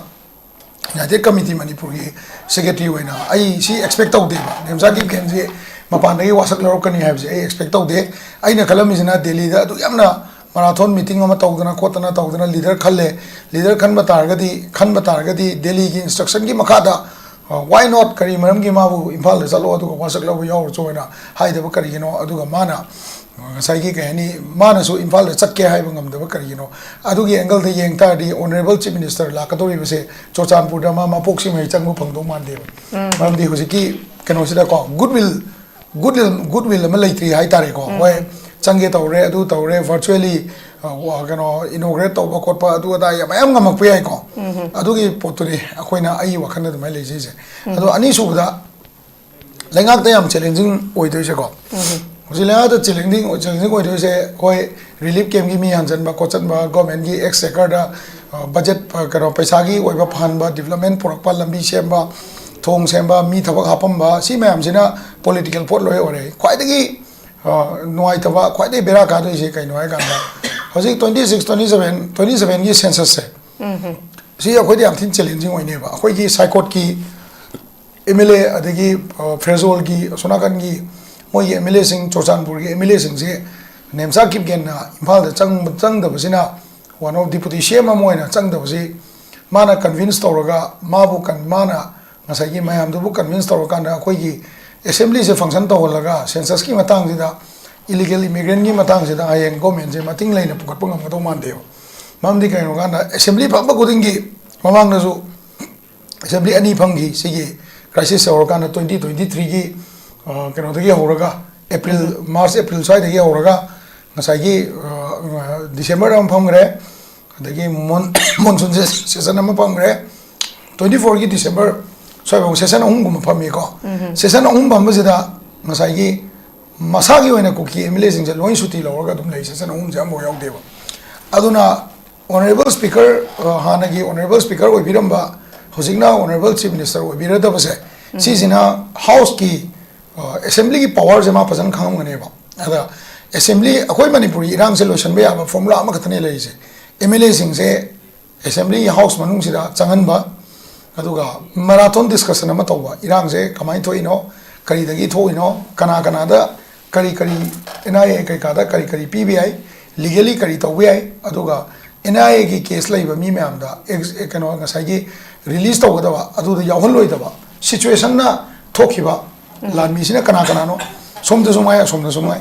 United Committee ꯃꯅꯤꯄꯨꯔꯒꯤ secretary ꯑꯣꯏꯅ ꯑꯩ ꯁꯤ expect ꯇꯧꯗꯦꯕ꯫ ꯅꯦꯝꯆꯥ ꯀꯤꯞꯒꯦꯟꯁꯤ ꯃꯄꯥꯟꯗꯒꯤ ꯋꯥꯁꯛ ꯂꯧꯔꯛꯀꯅꯤ ꯍꯥꯏꯕꯁꯦ ꯑꯩ expect ꯇꯧꯗꯦ꯫ ꯑꯩꯅ ꯈꯜꯂꯝꯃꯤꯁꯤꯅ ꯗꯦꯜꯂꯤꯗ ꯑꯗꯨꯛ ꯌꯥꯝꯅ marathon meeting ꯑꯃ ꯇꯧꯗꯅ ꯈꯣꯠꯇꯅ ꯇꯧꯗꯅ leader ꯈꯜꯂꯦ꯫ Leader ꯈꯟꯕ ꯇꯥꯔꯒꯗꯤ, ꯈꯟꯕ ꯇꯥꯔꯒꯗꯤ ꯗꯦꯜꯂꯤꯒꯤ instruction ꯒꯤ ꯃꯈꯥꯗ, ꯑ, why not? ꯀꯔꯤ ꯃꯔꯝꯒꯤ ꯃꯥꯕꯨ ꯏꯝꯐꯥꯜꯗ ꯆꯠꯂꯣ ꯑꯗꯨꯒ ꯋꯥꯁꯛ ꯂꯧꯕ ꯌꯥꯎꯔꯨꯆꯣ ꯍꯥꯏꯅ ꯍꯥꯏꯗꯕ ꯀꯔꯤꯒꯤꯅꯣ? ꯑꯗꯨꯒ ꯃꯥꯅ, ꯑ, ꯉꯁꯥꯏꯒꯤ ꯀꯩ ꯍꯥꯏꯅꯤ, ꯃꯥꯅꯁꯨ ꯏꯝꯐꯥꯜꯗ ꯆꯠꯀꯦ ꯍꯥꯏꯕ ꯉꯝꯗꯕ ꯀꯔꯤꯒꯤꯅꯣ? ꯑꯗꯨꯒꯤ angle ꯗ ꯌꯦꯡ ꯇꯥꯔꯗꯤ Honourable Chief Minister ꯂꯥꯛꯀꯗꯧꯔꯤꯕꯁꯦ ꯆꯨꯔꯆꯥꯟꯄꯨꯔꯗ ꯃꯥ ꯃꯄꯣꯛ ꯁꯤꯡꯃꯩ ꯆꯪꯕ ꯐꯪꯗꯧ ꯃꯥꯟꯗꯦꯕ꯫ ꯃꯔꯝꯗꯤ ꯍꯧꯖꯤꯛꯀꯤ ꯀꯩꯅꯣꯁꯤꯗꯀꯣ, goodwill, goodwill, goodwill ꯑꯃ ꯂꯩꯇ꯭ꯔꯤ ꯍꯥꯏꯇꯥꯔꯦꯀꯣ꯫ ꯍꯣꯏ, ꯆꯪꯒꯦ ꯇꯧꯔꯦ, ꯑꯗꯨ ꯇꯧꯔꯦ, virtually, ꯑ, ꯋꯥ-, ꯀꯩꯅꯣ, inaugurate ꯇꯧꯕ ꯈꯣꯠꯄ, ꯑꯗꯨ ꯑꯗꯥ ꯌꯥꯝ ꯃꯌꯥꯝ ꯉꯝꯃꯛꯄ ꯌꯥꯏꯀꯣ꯫ ꯑꯗꯨꯒꯤ ꯄꯣꯠꯇꯨꯅꯤ ꯑꯩꯈꯣꯏꯅ, ꯑꯩꯒꯤ ꯋꯥꯈꯜꯗ ꯑꯗꯨꯃꯥꯏꯅ ꯂꯩꯖꯩꯁꯦ꯫ ꯑꯗꯣ ꯑꯅꯤꯁꯨꯕꯗ, ꯂꯩꯉꯥꯛꯇ ꯌꯥꯝ challenging ꯑꯣꯏꯗꯣꯏꯁꯦꯀꯣ꯫ ꯍꯧꯖꯤꯛ ꯂꯩꯉꯥꯛꯇ challenging, challenging ꯑꯣꯏꯗꯣꯏꯁꯦ, ꯑꯩꯈꯣꯏ relief camp ꯀꯤ ꯃꯤ ꯍꯟꯖꯟꯕ ꯈꯣꯠꯆꯟꯕ, government ꯀꯤ exchequer ꯗ, ꯑ, budget, ꯑ, ꯀꯩꯅꯣ, ꯄꯩꯁꯥꯒꯤ ꯑꯣꯏꯕ ꯐꯍꯟꯕ, development ꯄꯨꯔꯛꯄ, ꯂꯝꯕꯤ ꯁꯦꯝꯕ, ꯊꯣꯡ ꯁꯦꯝꯕ, ꯃꯤ ꯊꯕꯛ ꯍꯥꯞꯄꯝꯕ, ꯁꯤ ꯃꯌꯥꯝꯁꯤꯅ political ꯄꯣꯠ ꯂꯣꯏ ꯑꯣꯏꯔꯦ꯫ ꯈ꯭ꯋꯥꯏꯗꯒꯤ, ꯑ, ꯅꯨꯡꯉꯥꯏꯇꯕ, ꯈ꯭ꯋꯥꯏꯗꯒꯤ ꯕꯦꯔꯥ ꯀꯥꯗꯣꯏꯁꯦ ꯀꯩꯅꯣ ꯍꯥꯏ ꯀꯥꯟꯗ, ꯍꯧꯖꯤꯛ twenty six, twenty seven, twenty seven ꯒꯤ census ꯁꯦ, ꯁꯤ ꯑꯩꯈꯣꯏꯗ ꯌꯥꯝ ꯊꯤꯅ challenging ꯑꯣꯏꯅꯦꯕ꯫ ꯑꯩꯈꯣꯏꯒꯤ ꯁꯥꯏꯀꯣꯠꯀꯤ M L A, ꯑꯗꯒꯤ, ꯑ, ꯐꯦꯔꯖꯣꯜꯒꯤ ꯑꯁꯣꯝ ꯅꯥꯀꯟꯒꯤ ꯃꯣꯏꯒꯤ M L A ꯁꯤꯡ, ꯆꯨꯔꯆꯥꯟꯄꯨꯔꯒꯤ M L A ꯁꯤꯡꯁꯦ ꯅꯦꯝꯆꯥ ꯀꯤꯞꯒꯦꯟꯅ ꯏꯝꯐꯥꯜꯗ ꯆꯪꯕ, ꯆꯪꯗꯕꯁꯤꯅ One of Deputy C M ꯑꯃ ꯑꯣꯏꯅ ꯆꯪꯗꯕꯁꯤ ꯃꯥꯅ convince ꯇꯧꯔꯒ ꯃꯥꯕꯨ ꯀꯟ- ꯃꯥꯅ ꯉꯁꯥꯏꯒꯤ ꯃꯌꯥꯝꯗꯨꯕꯨ convince ꯇꯧꯔꯀꯥꯟꯗ ꯑꯩꯈꯣꯏꯒꯤ assemblyꯁꯦ function ꯇꯧꯍꯜꯂꯒ censusꯀꯤ ꯃꯇꯥꯡꯁꯤꯗ, illegal immigrantꯀꯤ ꯃꯇꯥꯡꯁꯤꯗ ꯍꯌꯦꯡ governmentꯁꯦ ꯃꯇꯤꯡ ꯂꯩꯅ ꯄꯨꯈꯠꯄ ꯉꯝꯒꯗꯧ ꯃꯥꯟꯗꯦꯕ꯫ ꯃꯔꯝꯗꯤ ꯀꯩꯒꯤꯅꯣ ꯍꯥꯏꯕ ꯀꯥꯟꯗ assembly ꯐꯝꯕ ꯈꯨꯗꯤꯡꯒꯤ, ꯃꯃꯥꯡꯗꯁꯨ assembly ꯑꯅꯤ ꯐꯝꯈꯤ ꯁꯤꯒꯤ crisis ꯍꯧꯔꯀꯥꯟꯗ, twenty twenty threeꯒꯤ ꯀꯩꯅꯣꯗꯒꯤ ꯍꯧꯔꯒ, April, March April ꯁ꯭ꯋꯥꯏꯗꯒꯤ ꯍꯧꯔꯒ ꯉꯁꯥꯏꯒꯤ Decemberꯗ ꯑꯃ ꯐꯝꯈ꯭ꯔꯦ, ꯑꯗꯒꯤ mon monsoon session ꯑꯃ ꯐꯝꯈ꯭ꯔꯦ, twenty fourꯒꯤ December ꯁ꯭ꯋꯥꯏꯐꯥꯎ session ꯑꯍꯨꯝꯒꯨꯝꯕ ꯐꯝꯃꯤꯀꯣ꯫ Session ꯑꯍꯨꯝ ꯐꯝꯕꯁꯤꯗ ꯉꯁꯥꯏꯒꯤ ꯃꯁꯥꯒꯤ ꯑꯣꯏꯅ ꯀꯨꯀꯤ MLAꯁꯤꯡꯁꯦ ꯂꯣꯏ ꯁꯨꯇꯤ ꯂꯧꯔꯒ ꯑꯗꯨꯝ ꯂꯩ, session ꯑꯍꯨꯝꯁꯦ ꯑꯃꯐꯥꯎ ꯌꯥꯎꯗꯦꯕ꯫ ꯑꯗꯨꯅ Honourable Speaker, ꯑ, ꯍꯥꯟꯅꯒꯤ Honourable Speaker ꯑꯣꯏꯕꯤꯔꯝꯕ, ꯍꯧꯖꯤꯛꯅ Honourable Chief Minister ꯑꯣꯏꯕꯤꯔꯗꯕꯁꯦ, ꯁꯤꯁꯤꯅ Houseꯀꯤ, ꯑ, Assemblyꯒꯤ powerꯁꯦ ꯃꯥ ꯐꯖꯅ ꯈꯪꯉꯝꯒꯅꯦꯕ꯫ ꯑꯗ Assembly, ꯑꯩꯈꯣꯏ ꯃꯅꯤꯄꯨꯔꯒꯤ ꯏꯔꯥꯡꯁꯦ ꯂꯣꯏꯁꯤꯟꯕ ꯌꯥꯕ formula ꯑꯃꯈꯛꯇꯅꯦ ꯂꯩꯔꯤꯁꯦ, MLAꯁꯤꯡꯁꯦ Assembly House ꯃꯅꯨꯡꯁꯤꯗ ꯆꯪꯍꯟꯕ, ꯑꯗꯨꯒ marathon discussion ꯑꯃ ꯇꯧꯕ, ꯏꯔꯥꯡꯁꯦ ꯀꯃꯥꯏꯅ ꯊꯣꯛꯏꯅꯣ, ꯀꯔꯤꯗꯒꯤ ꯊꯣꯛꯏꯅꯣ, ꯀꯅꯥ ꯀꯅꯥꯗ ꯀꯔꯤ ꯀꯔꯤ, NIA ꯀꯩꯀꯥꯗ ꯀꯔꯤ ꯀꯔꯤ ꯄꯤꯕ ꯌꯥꯏ, legally ꯀꯔꯤ ꯇꯧꯕ ꯌꯥꯏ, ꯑꯗꯨꯒ NIAꯒꯤ case ꯂꯩꯕ ꯃꯤ ꯃꯌꯥꯝꯗ ex- ꯀꯩꯅꯣ, ꯉꯁꯥꯏꯒꯤ release ꯇꯧꯒꯗꯕ ꯑꯗꯨꯗ ꯌꯥꯎꯍꯜꯂꯣꯏꯗꯕ, situationꯅ ꯊꯣꯛꯈꯤꯕ ꯂꯥꯟꯃꯤꯁꯤꯅ ꯀꯅꯥ ꯀꯅꯥꯅꯣ, ꯁꯣꯝꯗꯁꯨ ꯉꯥꯏ, ꯑꯁꯣꯝꯗꯁꯨ ꯉꯥꯏ,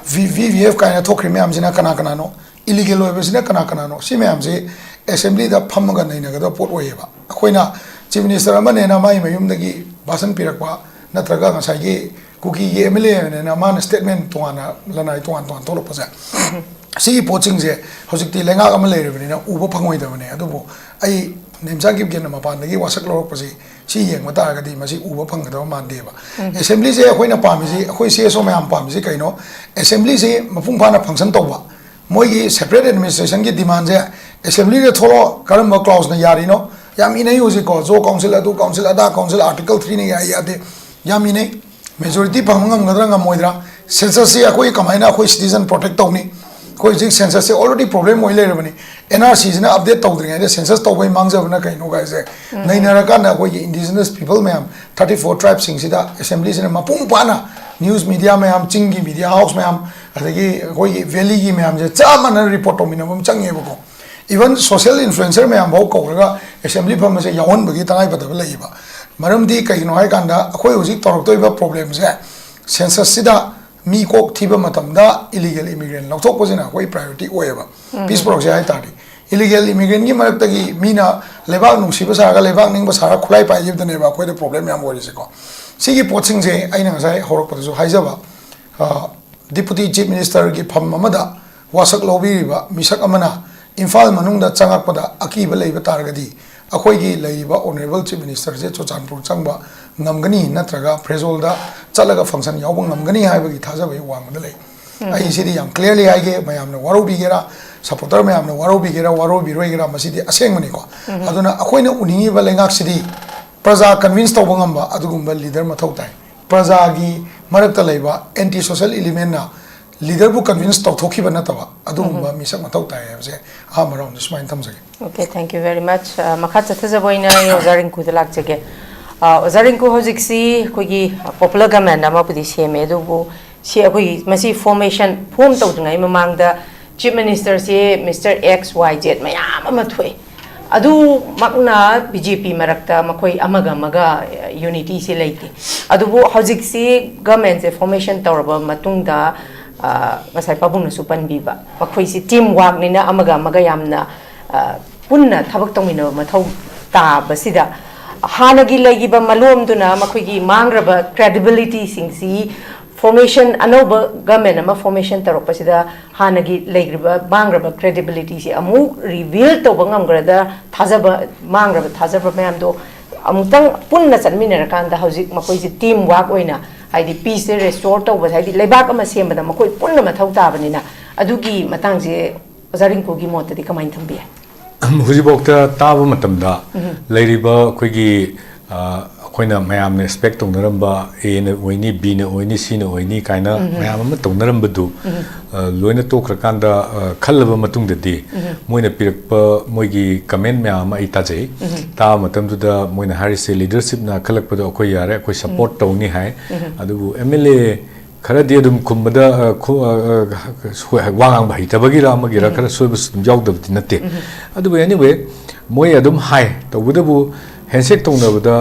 V- VVF ꯀꯥꯏꯅ ꯊꯣꯛꯈ꯭ꯔꯤ ꯃꯌꯥꯝꯁꯤꯅ ꯀꯅꯥ ꯀꯅꯥꯅꯣ, illegal ꯑꯣꯏꯕꯁꯤꯅ ꯀꯅꯥ ꯀꯅꯥꯅꯣ, ꯁꯤ ꯃꯌꯥꯝꯁꯤ Assemblyꯗ ꯐꯝꯃꯒ ꯅꯩꯅꯒꯗꯕ ꯄꯣꯠ ꯑꯣꯏꯌꯦꯕ꯫ ꯑꯩꯈꯣꯏꯅ Chief Minister ꯑꯃꯅꯦꯅ ꯃꯥꯒꯤ ꯃꯌꯨꯝꯗꯒꯤ ꯚꯥꯁꯟ ꯄꯤꯔꯛꯄ, ꯅꯠꯇ꯭ꯔꯒ ꯉꯁꯥꯏꯒꯤ ꯀꯨꯀꯤꯒꯤ MLA ꯑꯃꯅꯦꯅ ꯃꯥꯅ statement ꯇꯣꯉꯥꯟꯅ, ꯂꯅꯥꯏ ꯇꯣꯉꯥꯟ ꯇꯣꯉꯥꯟ ꯊꯣꯛꯂꯛꯄꯁꯦ, ꯁꯤꯒꯤ ꯄꯣꯠꯁꯤꯡꯁꯦ ꯍꯧꯖꯤꯛꯇꯤ ꯂꯩꯉꯥꯛ ꯑꯃ ꯂꯩꯔꯕꯅꯤꯅ ꯎꯕ ꯐꯪꯉꯣꯏꯗꯕꯅꯦ꯫ ꯑꯗꯨꯕꯨ ꯑꯩ ꯅꯦꯝꯆꯥ ꯀꯤꯞꯒꯦꯟꯅ ꯃꯄꯥꯟꯗꯒꯤ ꯋꯥꯁꯛ ꯂꯧꯔꯛꯄꯁꯤ, ꯁꯤ ꯌꯦꯡꯕ ꯇꯥꯔꯒꯗꯤ ꯃꯁꯤ ꯎꯕ ꯐꯪꯒꯗꯕ ꯃꯥꯟꯗꯦꯕ꯫ Assemblyꯁꯦ ꯑꯩꯈꯣꯏꯅ ꯄꯥꯝꯃꯤꯁꯤ, ꯑꯩꯈꯣꯏ CSO ꯃꯌꯥꯝ ꯄꯥꯝꯃꯤꯁꯤ ꯀꯩꯅꯣ? Assemblyꯁꯤ ꯃꯄꯨꯡ ꯐꯥꯅ function ꯇꯧꯕ, ꯃꯣꯏꯒꯤ separate administrationꯒꯤ demandꯁꯦ Assemblyꯗ ꯊꯣꯛꯂꯛꯑꯣ, ꯀꯔꯝꯕ clauseꯅ ꯌꯥꯔꯤꯅꯣ? ꯌꯥꯝ ꯏꯅꯩ ꯍꯧꯖꯤꯛꯀꯣ, Zo Council, ꯑꯗꯨ Council, ꯑꯗꯥ Council, Article threeꯅ ꯌꯥꯏ ꯌꯥꯗꯦ, ꯌꯥꯝ ꯏꯅꯩ꯫ Majority ꯐꯪꯕ ꯉꯝꯒꯗ꯭ꯔꯥ ꯉꯝꯃꯣꯏꯗ꯭ꯔꯥ? Censusꯁꯤ ꯑꯩꯈꯣꯏ ꯀꯃꯥꯏꯅ ꯑꯩꯈꯣꯏ citizen protect ꯇꯧꯅꯤ? ꯑꯩꯈꯣꯏ ꯍꯧꯖꯤꯛ censusꯁꯦ already problem ꯑꯣꯏ ꯂꯩꯔꯕꯅꯤ꯫ NRCꯁꯤꯅ update ꯇꯧꯗ꯭ꯔꯤꯉꯩꯗ census ꯇꯧꯕꯒꯤ ꯃꯥꯡꯖꯕꯅ ꯀꯩꯅꯣ ꯀꯥꯏꯁꯦ ꯅꯩꯅꯔꯀꯥꯟꯗ ꯑꯩꯈꯣꯏꯒꯤ indigenous people ꯃꯌꯥꯝ, thirty four tribeꯁꯤꯡꯁꯤꯗ Assemblyꯁꯤꯅ ꯃꯄꯨꯡ ꯐꯥꯅ, news media ꯃꯌꯥꯝ, ꯆꯤꯡꯒꯤ media house ꯃꯌꯥꯝ, ꯑꯗꯒꯤ ꯑꯩꯈꯣꯏꯒꯤ ꯚꯦꯂꯤꯒꯤ ꯃꯌꯥꯝꯁꯦ ꯆꯞ ꯃꯥꯟꯅꯅ ꯔꯤꯄꯣꯔꯠ ꯇꯧꯃꯤꯟꯅꯕ ꯑꯃ ꯆꯪꯉꯦꯕꯀꯣ꯫ ꯏꯚꯟ ꯁꯣꯁꯤꯌꯦꯜ ꯏꯟꯐ꯭ꯂꯨꯑꯦꯟꯁꯔ ꯃꯌꯥꯝ ꯐꯥꯎ ꯀꯧꯔꯒ ꯑꯦꯁꯦꯝꯕ꯭ꯂꯤ ꯐꯝꯕꯁꯦ ꯌꯥꯎꯍꯟꯕꯒꯤ ꯇꯉꯥꯏꯐꯗꯕ ꯂꯩꯌꯦꯕ꯫ ꯃꯔꯝꯗꯤ ꯀꯩꯒꯤꯅꯣ ꯍꯥꯏꯀꯥꯟꯗ ꯑꯩꯈꯣꯏ ꯍꯧꯖꯤꯛ ꯇꯧꯔꯛꯇꯣꯏꯕ ꯄ꯭ꯔꯣꯕ꯭ꯂꯦꯝꯁꯦ, ꯁꯦꯟꯁꯁꯁꯤꯗ ꯃꯤ ꯀꯣꯛ ꯊꯤꯕ ꯃꯇꯝꯗ ꯏꯂꯤꯒꯦꯜ ꯏꯃꯤꯒ꯭ꯔꯦꯟ ꯂꯧꯊꯣꯛꯄꯁꯤꯅ ꯑꯩꯈꯣꯏ ꯄ꯭ꯔꯥꯏꯌꯣꯔꯤꯇꯤ ꯑꯣꯏꯌꯦꯕ꯫ ꯄꯤꯁ ꯄꯨꯔꯛꯁꯦ ꯍꯥꯏ ꯇꯥꯔꯗꯤ, ꯏꯂꯤꯒꯦꯜ ꯏꯃꯤꯒ꯭ꯔꯦꯟꯒꯤ ꯃꯔꯛꯇꯒꯤ ꯃꯤꯅ ꯂꯩꯕꯥꯛ ꯅꯨꯡꯁꯤꯕ ꯁꯥꯔꯒ ꯂꯩꯕꯥꯛ ꯅꯤꯡꯕ ꯁꯥꯔꯒ ꯈꯨꯠꯂꯥꯏ ꯄꯥꯏꯈꯤꯕꯗꯅꯦꯕ ꯑꯩꯈꯣꯏꯗ ꯄ꯭ꯔꯣꯕ꯭ꯂꯦꯝ ꯌꯥꯝ ꯑꯣꯏꯔꯤꯁꯦꯀꯣ꯫ ꯁꯤꯒꯤ ꯄꯣꯠꯁꯤꯡꯁꯦ ꯑꯩꯅ ꯉꯁꯥꯏ ꯍꯧꯔꯛꯄꯗꯁꯨ ꯍꯥꯏꯖꯕ, ꯗꯤꯄꯨꯇꯤ ꯆꯤꯐ ꯃꯤꯅꯤꯁꯇꯔꯒꯤ ꯐꯝ ꯑꯃꯗ ꯋꯥꯁꯛ ꯂꯧꯕꯤꯔꯤꯕ ꯃꯤꯁꯛ ꯑꯃꯅ ꯏꯝꯐꯥꯜ ꯃꯅꯨꯡꯗ ꯆꯪꯉꯛꯄꯗ ꯑꯀꯤꯕ ꯂꯩꯕ ꯇꯥꯔꯒꯗꯤ, ꯑꯩꯈꯣꯏꯒꯤ ꯂꯩꯔꯤꯕ ꯑꯣꯅꯔꯦꯕꯜ ꯆꯤꯐ ꯃꯤꯅꯤꯁꯇꯔꯁꯦ ꯆꯨꯔꯆꯥꯟꯄꯨꯔ ꯆꯪꯕ ꯉꯝꯒꯅꯤ, ꯅꯠꯇ꯭ꯔꯒ ꯐ꯭ꯔꯦꯖꯣꯜꯗ ꯆꯠꯂꯒ ꯐꯪꯁꯟ ꯌꯥꯎꯕ ꯉꯝꯒꯅꯤ ꯍꯥꯏꯕꯒꯤ ꯊꯥꯖꯕ ꯑꯩ ꯋꯥꯡꯃꯗ ꯂꯩ꯫ ꯑꯩ ꯁꯤꯗꯤ ꯌꯥꯝ ꯀ꯭ꯂꯤꯌꯔꯂꯤ ꯍꯥꯏꯒꯦ, ꯃꯌꯥꯝꯅ ꯋꯥꯔꯧꯕꯤꯒꯦꯔꯥ, ꯁꯄꯣꯔꯇꯔ ꯃꯌꯥꯝꯅ ꯋꯥꯔꯧꯕꯤꯒꯦꯔꯥ ꯋꯥꯔꯧꯕꯤꯔꯣꯏꯒꯦꯔꯥ, ꯃꯁꯤꯗꯤ ꯑꯁꯦꯡꯕꯅꯤꯀꯣ꯫ ꯑꯗꯨꯅ ꯑꯩꯈꯣꯏꯅ ꯎꯅꯤꯡꯉꯤꯕ ꯂꯩꯉꯥꯛꯁꯤꯗꯤ ꯄ꯭ꯔꯖꯥ ꯀꯟꯚꯤꯟꯁ ꯇꯧꯕ ꯉꯝꯕ ꯑꯗꯨꯒꯨꯝꯕ ꯂꯤꯗꯔ ꯃꯊꯧ ꯇꯥꯏ꯫ ꯄ꯭ꯔꯖꯥꯒꯤ ꯃꯔꯛꯇ ꯂꯩꯕ ꯑꯦꯟꯇꯤ ꯁꯣꯁꯦꯜ ꯏꯂꯤꯃꯦꯟꯅ ꯂꯤꯗꯔꯕꯨ ꯀꯟꯚꯤꯟꯁ ꯇꯧꯊꯣꯛꯈꯤꯕ ꯅꯠꯇꯕ ꯑꯗꯨꯒꯨꯝꯕ ꯃꯤꯁꯛ ꯃꯊꯧ ꯇꯥꯏ ꯍꯥꯏꯕꯁꯦ ꯑꯍꯥꯟꯕ ꯔꯥꯎꯟꯗ ꯁꯨꯃꯥꯏꯅ ꯊꯝꯖꯒꯦ꯫ Okay, thank you very much. Uh, ꯃꯈꯥ ꯆꯠꯊꯖꯕ ꯑꯣꯏꯅ ꯑꯩ ꯑꯣꯖꯥ ꯔꯤꯡꯀꯨꯗ ꯂꯥꯛꯆꯒꯦ꯫ Uh, ꯑꯣꯖꯥ ꯔꯤꯡꯀꯨ, ꯍꯧꯖꯤꯛꯁꯤ ꯑꯩꯈꯣꯏꯒꯤ ꯄꯣꯄꯨꯂꯔ ꯒꯃꯦꯟ ꯑꯃꯕꯨꯗꯤ ꯁꯦꯝꯃꯦ, ꯑꯗꯨꯕꯨ ꯁꯤ ꯑꯩꯈꯣꯏꯒꯤ ꯃꯁꯤ ꯐꯣꯔꯃꯦꯁꯟ ꯐꯣꯝ ꯇꯧꯗ꯭ꯔꯤꯉꯩ ꯃꯃꯥꯡꯗ ꯆꯤꯐ ꯃꯤꯅꯤꯁꯇꯔꯁꯦ ꯃꯤꯁꯇꯔ ꯑꯦꯛꯁ ꯋꯥꯏ ꯖꯦꯠ ꯃꯌꯥꯝ ꯑꯃ ꯊꯣꯛꯑꯦ꯫ ꯑꯗꯨꯃꯛꯅ ꯕꯤ ꯖꯦ ꯄꯤ ꯃꯔꯛꯇ ꯃꯈꯣꯏ ꯑꯃꯒ ꯑꯃꯒ ꯌꯨꯅꯤꯇꯤꯁꯤ ꯂꯩꯇꯦ꯫ ꯑꯗꯨꯕꯨ ꯍꯧꯖꯤꯛꯁꯤ ꯒꯃꯦꯟꯁꯦ ꯐꯣꯔꯃꯦꯁꯟ ꯇꯧꯔꯕ ꯃꯇꯨꯡꯗ, ꯑ, ꯉꯁꯥꯏ ꯄꯥꯕꯨꯡꯅꯁꯨ ꯄꯟꯕꯤꯕ, ꯃꯈꯣꯏꯁꯤ ꯇꯤꯝ ꯋꯥꯛꯅꯤꯅ ꯑꯃꯒ ꯑꯃꯒ ꯌꯥꯝꯅ, ꯑ, ꯄꯨꯟꯅ ꯊꯕꯛ ꯇꯧꯃꯤꯟꯅꯕ ꯃꯊꯧ ꯇꯥꯕꯁꯤꯗ, ꯍꯥꯟꯅꯒꯤ ꯂꯩꯈꯤꯕ ꯃꯂꯣꯝꯗꯨꯅ ꯃꯈꯣꯏꯒꯤ ꯃꯥꯡꯈ꯭ꯔꯕ ꯀ꯭ꯔꯦꯗꯤꯕꯤꯂꯤꯇꯤꯁꯤꯡꯁꯤ ꯐꯣꯔꯃꯦꯁꯟ, ꯑꯅꯧꯕ ꯒꯃꯦꯟ ꯑꯃ ꯐꯣꯔꯃꯦꯁꯟ ꯇꯧꯔꯛꯄꯁꯤꯗ ꯍꯥꯟꯅꯒꯤ ꯂꯩꯈ꯭ꯔꯤꯕ ꯃꯥꯡꯈ꯭ꯔꯕ ꯀ꯭ꯔꯦꯗꯤꯕꯤꯂꯤꯇꯤꯁꯤ ꯑꯃꯨꯛ ꯔꯤꯕꯤꯜ ꯇꯧꯕ ꯉꯝꯒꯗ꯭ꯔꯥ, ꯊꯥꯖꯕ, ꯃꯥꯡꯈ꯭ꯔꯕ ꯊꯥꯖꯕ ꯃꯌꯥꯝꯗꯣ ꯑꯃꯨꯛꯇꯪ ꯄꯨꯟꯅ ꯆꯠꯃꯤꯟꯅꯔꯀꯥꯟꯗ ꯍꯧꯖꯤꯛ ꯃꯈꯣꯏꯁꯦ ꯇꯤꯝ ꯋꯥꯛ ꯑꯣꯏꯅ, ꯍꯥꯏꯗꯤ ꯄꯤꯁꯁꯦ ꯔꯦꯁꯇꯣꯔ ꯇꯧꯕ, ꯍꯥꯏꯗꯤ ꯂꯩꯕꯥꯛ ꯑꯃ ꯁꯦꯝꯕꯗ ꯃꯈꯣꯏ ꯄꯨꯟꯅ ꯃꯊꯧ ꯇꯥꯕꯅꯤꯅ, ꯑꯗꯨꯒꯤ ꯃꯇꯥꯡꯁꯦ ꯑꯣꯖꯥ ꯔꯤꯡꯀꯨꯒꯤ ꯃꯣꯠꯇꯗꯤ ꯀꯃꯥꯏꯅ ꯊꯝꯕꯤ? ꯍꯧꯖꯤꯛꯐꯥꯎꯗ ꯇꯥꯕ ꯃꯇꯝꯗ ꯂꯩꯔꯤꯕ ꯑꯩꯈꯣꯏꯒꯤ, ꯑ, ꯑꯩꯈꯣꯏꯅ ꯃꯌꯥꯝꯅ ꯑꯦꯛꯁꯄꯦꯛ ꯇꯧꯅꯔꯝꯕ, ꯑꯦꯅ ꯑꯣꯏꯅꯤ, ꯕꯤꯅ ꯑꯣꯏꯅꯤ, ꯁꯤꯅ ꯑꯣꯏꯅꯤ ꯀꯥꯏꯅ ꯃꯌꯥꯝ ꯑꯃ ꯇꯧꯅꯔꯝꯕꯗꯨ, ꯑ, ꯂꯣꯏꯅ ꯇꯣꯛꯈ꯭ꯔꯀꯥꯟꯗ, ꯑ, ꯈꯜꯂꯕ ꯃꯇꯨꯡꯗꯗꯤ ꯃꯣꯏꯅ ꯄꯤꯔꯛꯄ ꯃꯣꯏꯒꯤ ꯀꯃꯦꯟ ꯃꯌꯥꯝ ꯑꯃ ꯑꯩ ꯇꯥꯖꯩ꯫ ꯇꯥꯕ ꯃꯇꯝꯗꯨꯗ ꯃꯣꯏꯅ ꯍꯥꯏꯔꯤꯁꯦ, ꯂꯤꯗꯔꯁꯤꯞꯅ ꯈꯜꯂꯛꯄꯗꯣ ꯑꯩꯈꯣꯏ ꯌꯥꯔꯦ, ꯑꯩꯈꯣꯏ ꯁꯄꯣꯔꯠ ꯇꯧꯅꯤ ꯍꯥꯏ꯫ ꯑꯗꯨꯕꯨ ꯑꯦꯝ ꯑꯦꯜ ꯑꯦ ꯈꯔꯗꯤ ꯑꯗꯨꯝ ꯈꯨꯝꯕꯗ, ꯑ, ꯈꯨ-, ꯑ, ꯑ, ꯁꯣꯏ-, ꯋꯥ ꯉꯥꯡꯕ ꯍꯩꯇꯕꯒꯤꯔ ꯑꯃꯒꯤꯔ ꯎꯝ꯫ ꯈꯔ ꯁꯣꯏꯕꯁꯨ ꯑꯗꯨꯝ ꯌꯥꯎꯗꯕꯗꯤ ꯅꯠꯇꯦ꯫ ꯎꯝ꯫ ꯑꯗꯨꯕꯨ anyway, ꯃꯣꯏ ꯑꯗꯨꯝ ꯍꯥꯏ, ꯇꯧꯕꯇꯕꯨ handshake ꯇꯧꯅꯕꯗ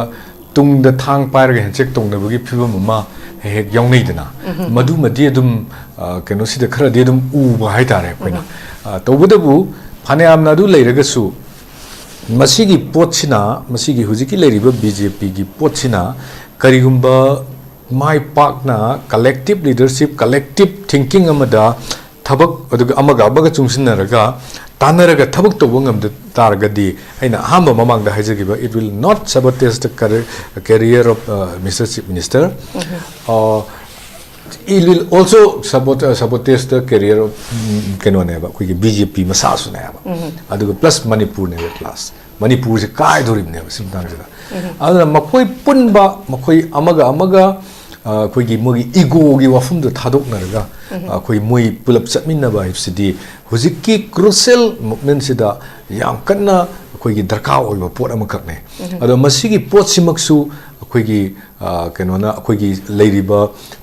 ꯇꯨꯡꯗ ꯊꯥꯡ ꯄꯥꯏꯔꯒ handshake ꯇꯧꯅꯕꯒꯤ ꯐꯤꯕꯝ ꯑꯃ ꯍꯦꯛ ꯍꯦꯛ ꯌꯥꯎꯅꯩꯗꯅ, ꯎꯝ꯫ ꯃꯗꯨꯃꯗꯤ ꯑꯗꯨꯝ, ꯑ, ꯀꯩꯅꯣꯁꯤꯗ ꯈꯔꯗꯤ ꯑꯗꯨꯝ ꯎꯕ ꯍꯥꯏꯇꯥꯔꯦ ꯑꯩꯈꯣꯏꯅ꯫ ꯎꯝ꯫ ꯑ, ꯇꯧꯕꯇꯕꯨ ꯐꯅꯌꯥꯝꯅ ꯑꯗꯨ ꯂꯩꯔꯒꯁꯨ, ꯃꯁꯤꯒꯤ ꯄꯣꯠꯁꯤꯅ, ꯃꯁꯤꯒꯤ ꯍꯧꯖꯤꯛꯀꯤ ꯂꯩꯔꯤꯕ BJPꯒꯤ ꯄꯣꯠꯁꯤꯅ ꯀꯔꯤꯒꯨꯝꯕ ꯃꯥꯏ ꯄꯥꯛꯅ collective leadership, collective thinking ꯑꯃꯗ ꯊꯕꯛ, ꯑꯗꯨꯒ ꯑꯃꯒ ꯑꯃꯒ ꯆꯨꯡꯁꯤꯟꯅꯔꯒ, ꯇꯥꯟꯅꯔꯒ ꯊꯕꯛ ꯇꯧꯕ ꯉꯝꯗ ꯇꯥꯔꯒꯗꯤ, ꯑꯩꯅ ꯑꯍꯥꯟꯕ ꯃꯃꯥꯡꯗ ꯍꯥꯏꯖꯈꯤꯕ, it will not sabotage the career, career of, uh, Mister Chief Minister. Um. Uh, it will also sabot-, uh, sabotage the career of, ꯎꯝ, ꯀꯩꯅꯣꯅꯦꯕ, ꯑꯩꯈꯣꯏꯒꯤ BJP ꯃꯁꯥꯁꯨꯅꯦꯕ꯫ ꯎꯝ꯫ ꯑꯗꯨꯒ plus ꯃꯅꯤꯄꯨꯔꯅꯦꯕ at last꯫ ꯃꯅꯤꯄꯨꯔꯁꯦ ꯀꯥꯏꯗꯣꯔꯤꯕꯅꯦꯕ ꯁꯤ ꯃꯇꯥꯡꯁꯤꯗ꯫ ꯎꯝ꯫ ꯑꯗꯨꯅ ꯃꯈꯣꯏ ꯄꯨꯟꯕ, ꯃꯈꯣꯏ ꯑꯃꯒ ꯑꯃꯒ, ꯑ, ꯑꯩꯈꯣꯏꯒꯤ ꯃꯣꯏꯒꯤ egoꯒꯤ ꯋꯥꯐꯝꯗꯣ ꯊꯥꯗꯣꯛꯅꯔꯒ, ꯎꯝ꯫ ꯑ, ꯑꯩꯈꯣꯏ ꯃꯣꯏ ꯄꯨꯂꯞ ꯆꯠꯃꯤꯟꯅꯕ ꯍꯥꯏꯕꯁꯤꯗꯤ ꯍꯧꯖꯤꯛꯀꯤ crucial movementꯁꯤꯗ ꯌꯥꯝ ꯀꯟꯅ ꯑꯩꯈꯣꯏꯒꯤ ꯗꯔꯀꯥꯔ ꯑꯣꯏꯕ ꯄꯣꯠ ꯑꯃꯈꯛꯅꯦ꯫ ꯎꯝ꯫ ꯑꯗꯣ ꯃꯁꯤꯒꯤ ꯄꯣꯠꯁꯤꯃꯛꯁꯨ ꯑꯩꯈꯣꯏꯒꯤ, ꯑ, ꯀꯩꯅꯣꯅ, ꯑꯩꯈꯣꯏꯒꯤ ꯂꯩꯔꯤꯕ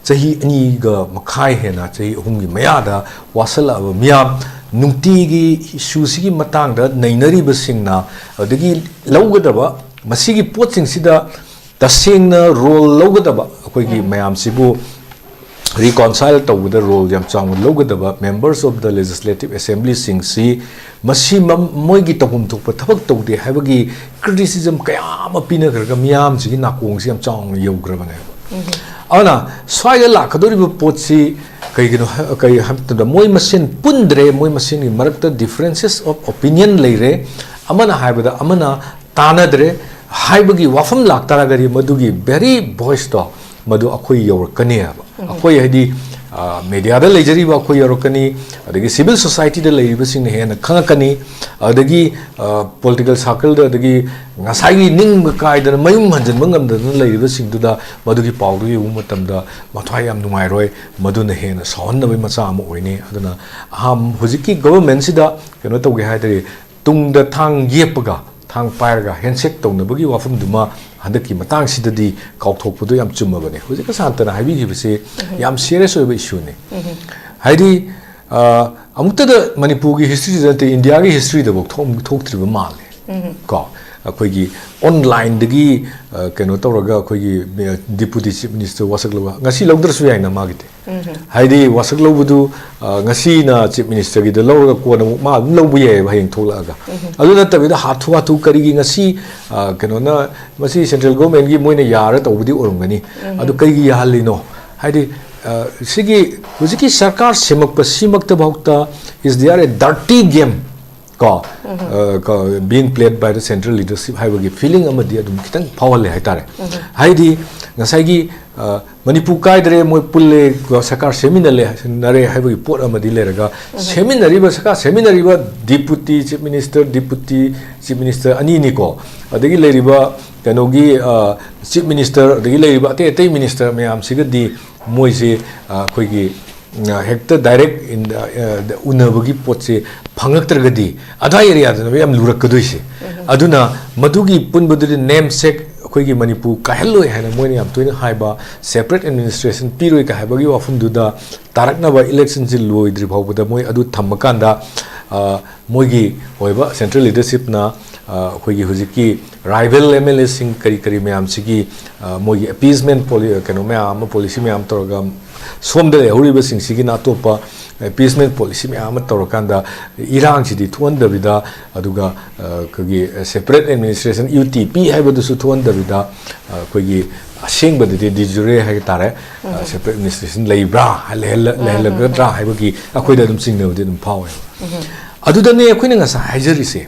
ꯆꯍꯤ ꯑꯅꯤꯒ ꯃꯈꯥꯏ ꯍꯦꯟꯅ, ꯆꯍꯤ ꯑꯍꯨꯝꯒꯤ ꯃꯌꯥꯗ ꯋꯥꯁꯜꯂꯛꯑꯕ ꯃꯤꯌꯥꯝ, ꯅꯨꯡꯇꯤꯒꯤ issueꯁꯤꯒꯤ ꯃꯇꯥꯡꯗ ꯅꯩꯅꯔꯤꯕꯁꯤꯡꯅ, ꯑꯗꯒꯤ ꯂꯧꯒꯗꯕ ꯃꯁꯤꯒꯤ ꯄꯣꯠꯁꯤꯡꯁꯤꯗ ꯇꯁꯦꯡꯅ role ꯂꯧꯒꯗꯕ, ꯑꯩꯈꯣꯏꯒꯤ ꯎꯝ꯫ ꯃꯌꯥꯝꯁꯤꯕꯨ reconcile ꯇꯧꯕꯗ role ꯌꯥꯝ ꯆꯥꯎꯅ ꯂꯧꯒꯗꯕ members of the legislative assemblyꯁꯤꯡꯁꯤ ꯃꯁꯤ ꯃꯝ-, ꯃꯣꯏꯒꯤ ꯇꯧꯐꯝ ꯊꯣꯛꯄ ꯊꯕꯛ ꯇꯧꯗꯦ ꯍꯥꯏꯕꯒꯤ criticism ꯀꯌꯥ ꯑꯃ ꯄꯤꯅꯈ꯭ꯔꯒ ꯃꯤꯌꯥꯝꯁꯤꯒꯤ ꯅꯥꯀꯣꯡꯁꯤ ꯌꯥꯝ ꯆꯥꯎꯅ ꯌꯧꯈ꯭ꯔꯕꯅꯦꯕ꯫ ꯎꯝ꯫ ꯑꯗꯨꯅ ꯁ꯭ꯋꯥꯏꯗ ꯂꯥꯛꯀꯗꯧꯔꯤꯕ ꯄꯣꯠꯁꯤ ꯀꯩꯒꯤꯅꯣ ꯍꯥꯏ-, ꯀꯩ ꯍꯥꯏꯕ ꯃꯇꯝꯗ ꯃꯣꯏ ꯃꯁꯦꯟ ꯄꯨꯟꯗ꯭ꯔꯦ, ꯃꯣꯏ ꯃꯁꯦꯟꯒꯤ ꯃꯔꯛꯇ differences of opinion ꯂꯩꯔꯦ, ꯑꯃꯅ ꯍꯥꯏꯕꯗ ꯑꯃꯅ ꯇꯥꯟꯅꯗ꯭ꯔꯦ ꯍꯥꯏꯕꯒꯤ ꯋꯥꯐꯝ ꯂꯥꯛꯇꯥꯔꯒꯗꯤ ꯃꯗꯨꯒꯤ very voiceꯇꯣ ꯃꯗꯨ ꯑꯩꯈꯣꯏ ꯌꯧꯔꯛꯀꯅꯤ ꯍꯥꯏꯕ꯫ ꯎꯝ꯫ ꯑꯩꯈꯣꯏ ꯍꯥꯏꯗꯤ, ꯑ, mediaꯗ ꯂꯩꯖꯔꯤꯕ ꯑꯩꯈꯣꯏ ꯌꯧꯔꯛꯀꯅꯤ, ꯑꯗꯒꯤ civil societyꯗ ꯂꯩꯔꯤꯕꯁꯤꯡꯅ ꯍꯦꯟꯅ ꯈꯪꯉꯛꯀꯅꯤ, ꯑꯗꯒꯤ, ꯑ, political circleꯗ, ꯑꯗꯒꯤ ꯉꯁꯥꯏꯒꯤ ꯅꯤꯡꯕ ꯀꯥꯏꯗꯅ ꯃꯌꯨꯝ ꯍꯟꯖꯤꯟꯕ ꯉꯝꯗꯗꯅ ꯂꯩꯔꯤꯕꯁꯤꯡꯗꯨꯗ ꯃꯗꯨꯒꯤ ꯄꯥꯎꯗꯨ ꯌꯧꯕ ꯃꯇꯝꯗ ꯃꯊ꯭ꯋꯥꯏ ꯌꯥꯝ ꯅꯨꯡꯉꯥꯏꯔꯣꯏ, ꯃꯗꯨꯅ ꯍꯦꯟꯅ ꯁꯥꯎꯍꯟꯅꯕꯒꯤ ꯃꯆꯥꯛ ꯑꯃ ꯑꯣꯏꯅꯤ꯫ ꯑꯗꯨꯅ ꯑꯍꯥꯟ-, ꯍꯧꯖꯤꯛꯀꯤ governmentꯁꯤꯗ ꯀꯩꯅꯣ ꯇꯧꯒꯦ ꯍꯥꯏ ꯇꯥꯔꯗꯤ ꯇꯨꯡꯗ ꯊꯥꯡ ꯌꯦꯞꯄꯒ ꯊꯥꯡ ꯄꯥꯏꯔꯒ ꯍꯦꯟꯁꯦꯛ ꯇꯧꯅꯕꯒꯤ ꯋꯥꯐꯝꯗꯨꯃ ꯍꯟꯗꯛꯀꯤ ꯃꯇꯥꯡꯁꯤꯗꯗꯤ ꯀꯥꯎꯊꯣꯛꯄꯗꯣ ꯌꯥꯝ ꯆꯨꯝꯃꯕꯅꯦ꯫ ꯍꯧꯖꯤꯛ ꯁꯥꯟꯇꯅ ꯍꯥꯏꯕꯤꯈꯤꯕꯁꯤ ꯌꯥꯝ ꯁꯤꯔꯤꯌꯁ ꯑꯣꯏꯕ ꯏꯁꯨꯅꯤ꯫ ꯍꯥꯏꯗꯤ, ꯑ, ꯑꯃꯨꯛꯇꯗ ꯃꯅꯤꯄꯨꯔꯒꯤ ꯍꯤꯁꯇ꯭ꯔꯤꯗ ꯅꯠꯇꯦ, ꯏꯟꯗꯤꯌꯥꯒꯤ ꯍꯤꯁꯇ꯭ꯔꯤꯗꯕꯨ ꯊꯣꯛ-, ꯊꯣꯛꯇ꯭ꯔꯤꯕ ꯃꯥꯜꯂꯦ꯫ ꯀꯣ, ꯑꯩꯈꯣꯏꯒꯤ ꯑꯣꯟꯂꯥꯏꯟꯗꯒꯤ, ꯑ, ꯀꯩꯅꯣ ꯇꯧꯔꯒ ꯑꯩꯈꯣꯏꯒꯤ, ꯑ, ꯗꯤꯄꯨꯇꯤ ꯆꯤꯐ ꯃꯤꯅꯤꯁꯇꯔ ꯋꯥꯁꯛ ꯂꯧꯕ, ꯉꯁꯤ ꯂꯧꯗ꯭ꯔꯁꯨ ꯌꯥꯏꯅ ꯃꯥꯒꯤꯗꯤ꯫ ꯍꯥꯏꯗꯤ ꯋꯥꯁꯛ ꯂꯧꯕꯗꯨ, ꯑ, ꯉꯁꯤꯅ ꯆꯤꯐ ꯃꯤꯅꯤꯁꯇꯔꯒꯤꯗ ꯂꯧꯔꯒ ꯀꯣꯟꯅ ꯑꯃꯨꯛ ꯃꯥ ꯑꯗꯨꯝ ꯂꯧꯕ ꯌꯥꯏꯑꯕ ꯍꯌꯦꯡ ꯊꯣꯛꯂꯛꯑꯒ꯫ ꯑꯗꯨ ꯅꯠꯇꯕꯤꯗ ꯍꯥꯊꯨ ꯍꯥꯊꯨ ꯀꯔꯤꯒꯤ ꯉꯁꯤ, ꯑ, ꯀꯩꯅꯣꯅ, ꯃꯁꯤ ꯁꯦꯟꯇ꯭ꯔꯦꯜ ꯒꯣꯔꯃꯦꯟꯒꯤ ꯃꯣꯏꯅ ꯌꯥꯔ ꯇꯧꯕꯗꯤ ꯑꯣꯏꯔꯝꯒꯅꯤ꯫ ꯑꯗꯨ ꯀꯩꯒꯤ ꯌꯥꯍꯜꯂꯤꯅꯣ? ꯍꯥꯏꯗꯤ, ꯑ, ꯁꯤꯒꯤ ꯍꯧꯖꯤꯛꯀꯤ ꯁꯔꯀꯥꯔ ꯁꯦꯝꯃꯛꯄ ꯁꯤꯃꯛꯇꯐꯥꯎꯗ is there a dirty game ꯀꯣ, ꯑ, ꯀꯣ, being played by the central leadership ꯍꯥꯏꯕꯒꯤ ꯐꯤꯂꯤꯡ ꯑꯃꯗꯤ ꯑꯗꯨꯝ ꯈꯤꯇꯪ ꯐꯥꯎꯍꯜꯂꯦ ꯍꯥꯏꯇꯥꯔꯦ꯫ ꯍꯥꯏꯗꯤ ꯉꯁꯥꯏꯒꯤ, ꯑ, ꯃꯅꯤꯄꯨꯔ ꯀꯥꯏꯗ꯭ꯔꯦ, ꯃꯣꯏ ꯄꯨꯜꯂꯦ, ꯀꯣ, ꯁꯔꯀꯥꯔ ꯁꯦꯝꯃꯤꯟꯅꯔꯦ ꯍꯥꯏꯅꯔꯦ ꯍꯥꯏꯕꯒꯤ ꯄꯣꯠ ꯑꯃꯗꯤ ꯂꯩꯔꯒ, ꯁꯦꯝꯃꯤꯟꯅꯔꯤꯕ ꯁꯔꯀꯥꯔ ꯁꯦꯝꯃꯤꯟꯅꯔꯤꯕ deputy chief minister, deputy chief minister ꯑꯅꯤꯅꯤꯀꯣ, ꯑꯗꯒꯤ ꯂꯩꯔꯤꯕ ꯀꯩꯅꯣꯒꯤ, ꯑ, ꯆꯤꯐ ꯃꯤꯅꯤꯁꯇꯔ, ꯑꯗꯒꯤ ꯂꯩꯔꯤꯕ ꯑꯇꯩ ꯑꯇꯩ ꯃꯤꯅꯤꯁꯇꯔ ꯃꯌꯥꯝꯁꯤꯒꯗꯤ ꯃꯣꯏꯁꯦ, ꯑ, ꯑꯩꯈꯣꯏꯒꯤ, ꯑ, ꯍꯦꯛꯇ ꯗꯥꯏꯔꯦꯛ ꯏꯟ-, ꯑ, ꯎꯅꯕꯒꯤ ꯄꯣꯠꯁꯦ ꯐꯪꯉꯛꯇ꯭ꯔꯒꯗꯤ ꯑꯗꯥꯏ ꯑꯦꯔꯤꯌꯥꯗꯅꯦꯕ ꯌꯥꯝ ꯂꯨꯔꯛꯀꯗꯣꯏꯁꯦ꯫ ꯑꯗꯨꯅ ꯃꯗꯨꯒꯤ ꯄꯨꯟꯕꯗꯨꯗꯤ ꯅꯦꯝ ꯁꯦꯛ ꯑꯩꯈꯣꯏꯒꯤ ꯃꯅꯤꯄꯨꯔ ꯀꯥꯏꯍꯜꯂꯣꯏ ꯍꯥꯏꯅ ꯃꯣꯏꯅ ꯌꯥꯝ ꯇꯣꯏꯅ ꯍꯥꯏꯕ, ꯁꯦꯄꯔꯦꯠ ꯑꯦꯗꯃꯤꯅꯤꯁꯇ꯭ꯔꯦꯁꯟ ꯄꯤꯔꯣꯏ ꯀꯥꯏ ꯍꯥꯏꯕꯒꯤ ꯋꯥꯐꯝꯗꯨꯗ ꯇꯥꯔꯛꯅꯕ ꯏꯂꯦꯛꯁꯟꯁꯤ ꯂꯣꯏꯗ꯭ꯔꯤ ꯐꯥꯎꯕꯗ ꯃꯣꯏ ꯑꯗꯨ ꯊꯝꯃꯀꯥꯟꯗ, ꯑ, ꯃꯣꯏꯒꯤ ꯑꯣꯏꯕ ꯁꯦꯟꯇ꯭ꯔꯦꯜ ꯂꯤꯗꯔꯁꯤꯞꯅ, ꯑ, ꯑꯩꯈꯣꯏꯒꯤ ꯍꯧꯖꯤꯛꯀꯤ ꯔꯥꯏꯕꯦꯜ ꯑꯦꯝ ꯑꯦꯜ ꯑꯦꯁꯤꯡ ꯀꯔꯤ ꯀꯔꯤ ꯃꯌꯥꯝꯁꯤꯒꯤ, ꯑ, ꯃꯣꯏꯒꯤ ꯑꯦꯄꯤꯁꯃꯦꯟ ꯄꯣꯂꯤ-, ꯀꯩꯅꯣ ꯃꯌꯥꯝ ꯑꯃ, ꯄꯣꯂꯤꯁꯤ ꯃꯌꯥꯝ ꯇꯧꯔꯒ ꯁꯣꯝꯗ ꯂꯩꯍꯧꯔꯤꯕꯁꯤꯡꯁꯤꯒꯤꯅ ꯑꯇꯣꯞꯄ ꯑꯦꯄꯤꯁꯃꯦꯟ ꯄꯣꯂꯤꯁꯤ ꯃꯌꯥꯝ ꯑꯃ ꯇꯧꯔꯀꯥꯟꯗ ꯏꯔꯥꯡꯁꯤꯗꯤ ꯊꯣꯛꯍꯟꯗꯕꯤꯗ, ꯑꯗꯨꯒ, ꯑ, ꯑꯩꯈꯣꯏꯒꯤ ꯁꯦꯄꯔꯦꯠ ꯑꯦꯗꯃꯤꯅꯤꯁꯇ꯭ꯔꯦꯁꯟ, ꯌꯨ ꯇꯤ ꯄꯤ ꯍꯥꯏꯕꯗꯨꯁꯨ ꯊꯣꯛꯍꯟꯗꯕꯤꯗ, ꯑ, ꯑꯩꯈꯣꯏꯒꯤ ꯑꯁꯦꯡꯕꯗꯗꯤ ꯗꯤꯖꯨꯔꯦ ꯍꯥꯏ ꯇꯥꯔꯦ, ꯑ, ꯁꯦꯄꯔꯦꯠ ꯑꯦꯗꯃꯤꯅꯤꯁꯇ꯭ꯔꯦꯁꯟ ꯂꯩꯕ꯭ꯔꯥ, ꯂꯩꯍꯜꯂ-, ꯂꯩꯍꯜꯂꯛꯀꯗ꯭ꯔꯥ ꯍꯥꯏꯕꯒꯤ ꯑꯩꯈꯣꯏꯗ ꯑꯗꯨꯝ ꯆꯤꯡꯅꯕꯗꯤ ꯑꯗꯨꯝ ꯐꯥꯎꯋꯦꯕ꯫ ꯑꯗꯨꯗꯅꯦ ꯑꯩꯈꯣꯏꯅ ꯉꯁꯥꯏ ꯍꯥꯏꯖꯔꯤꯁꯦ,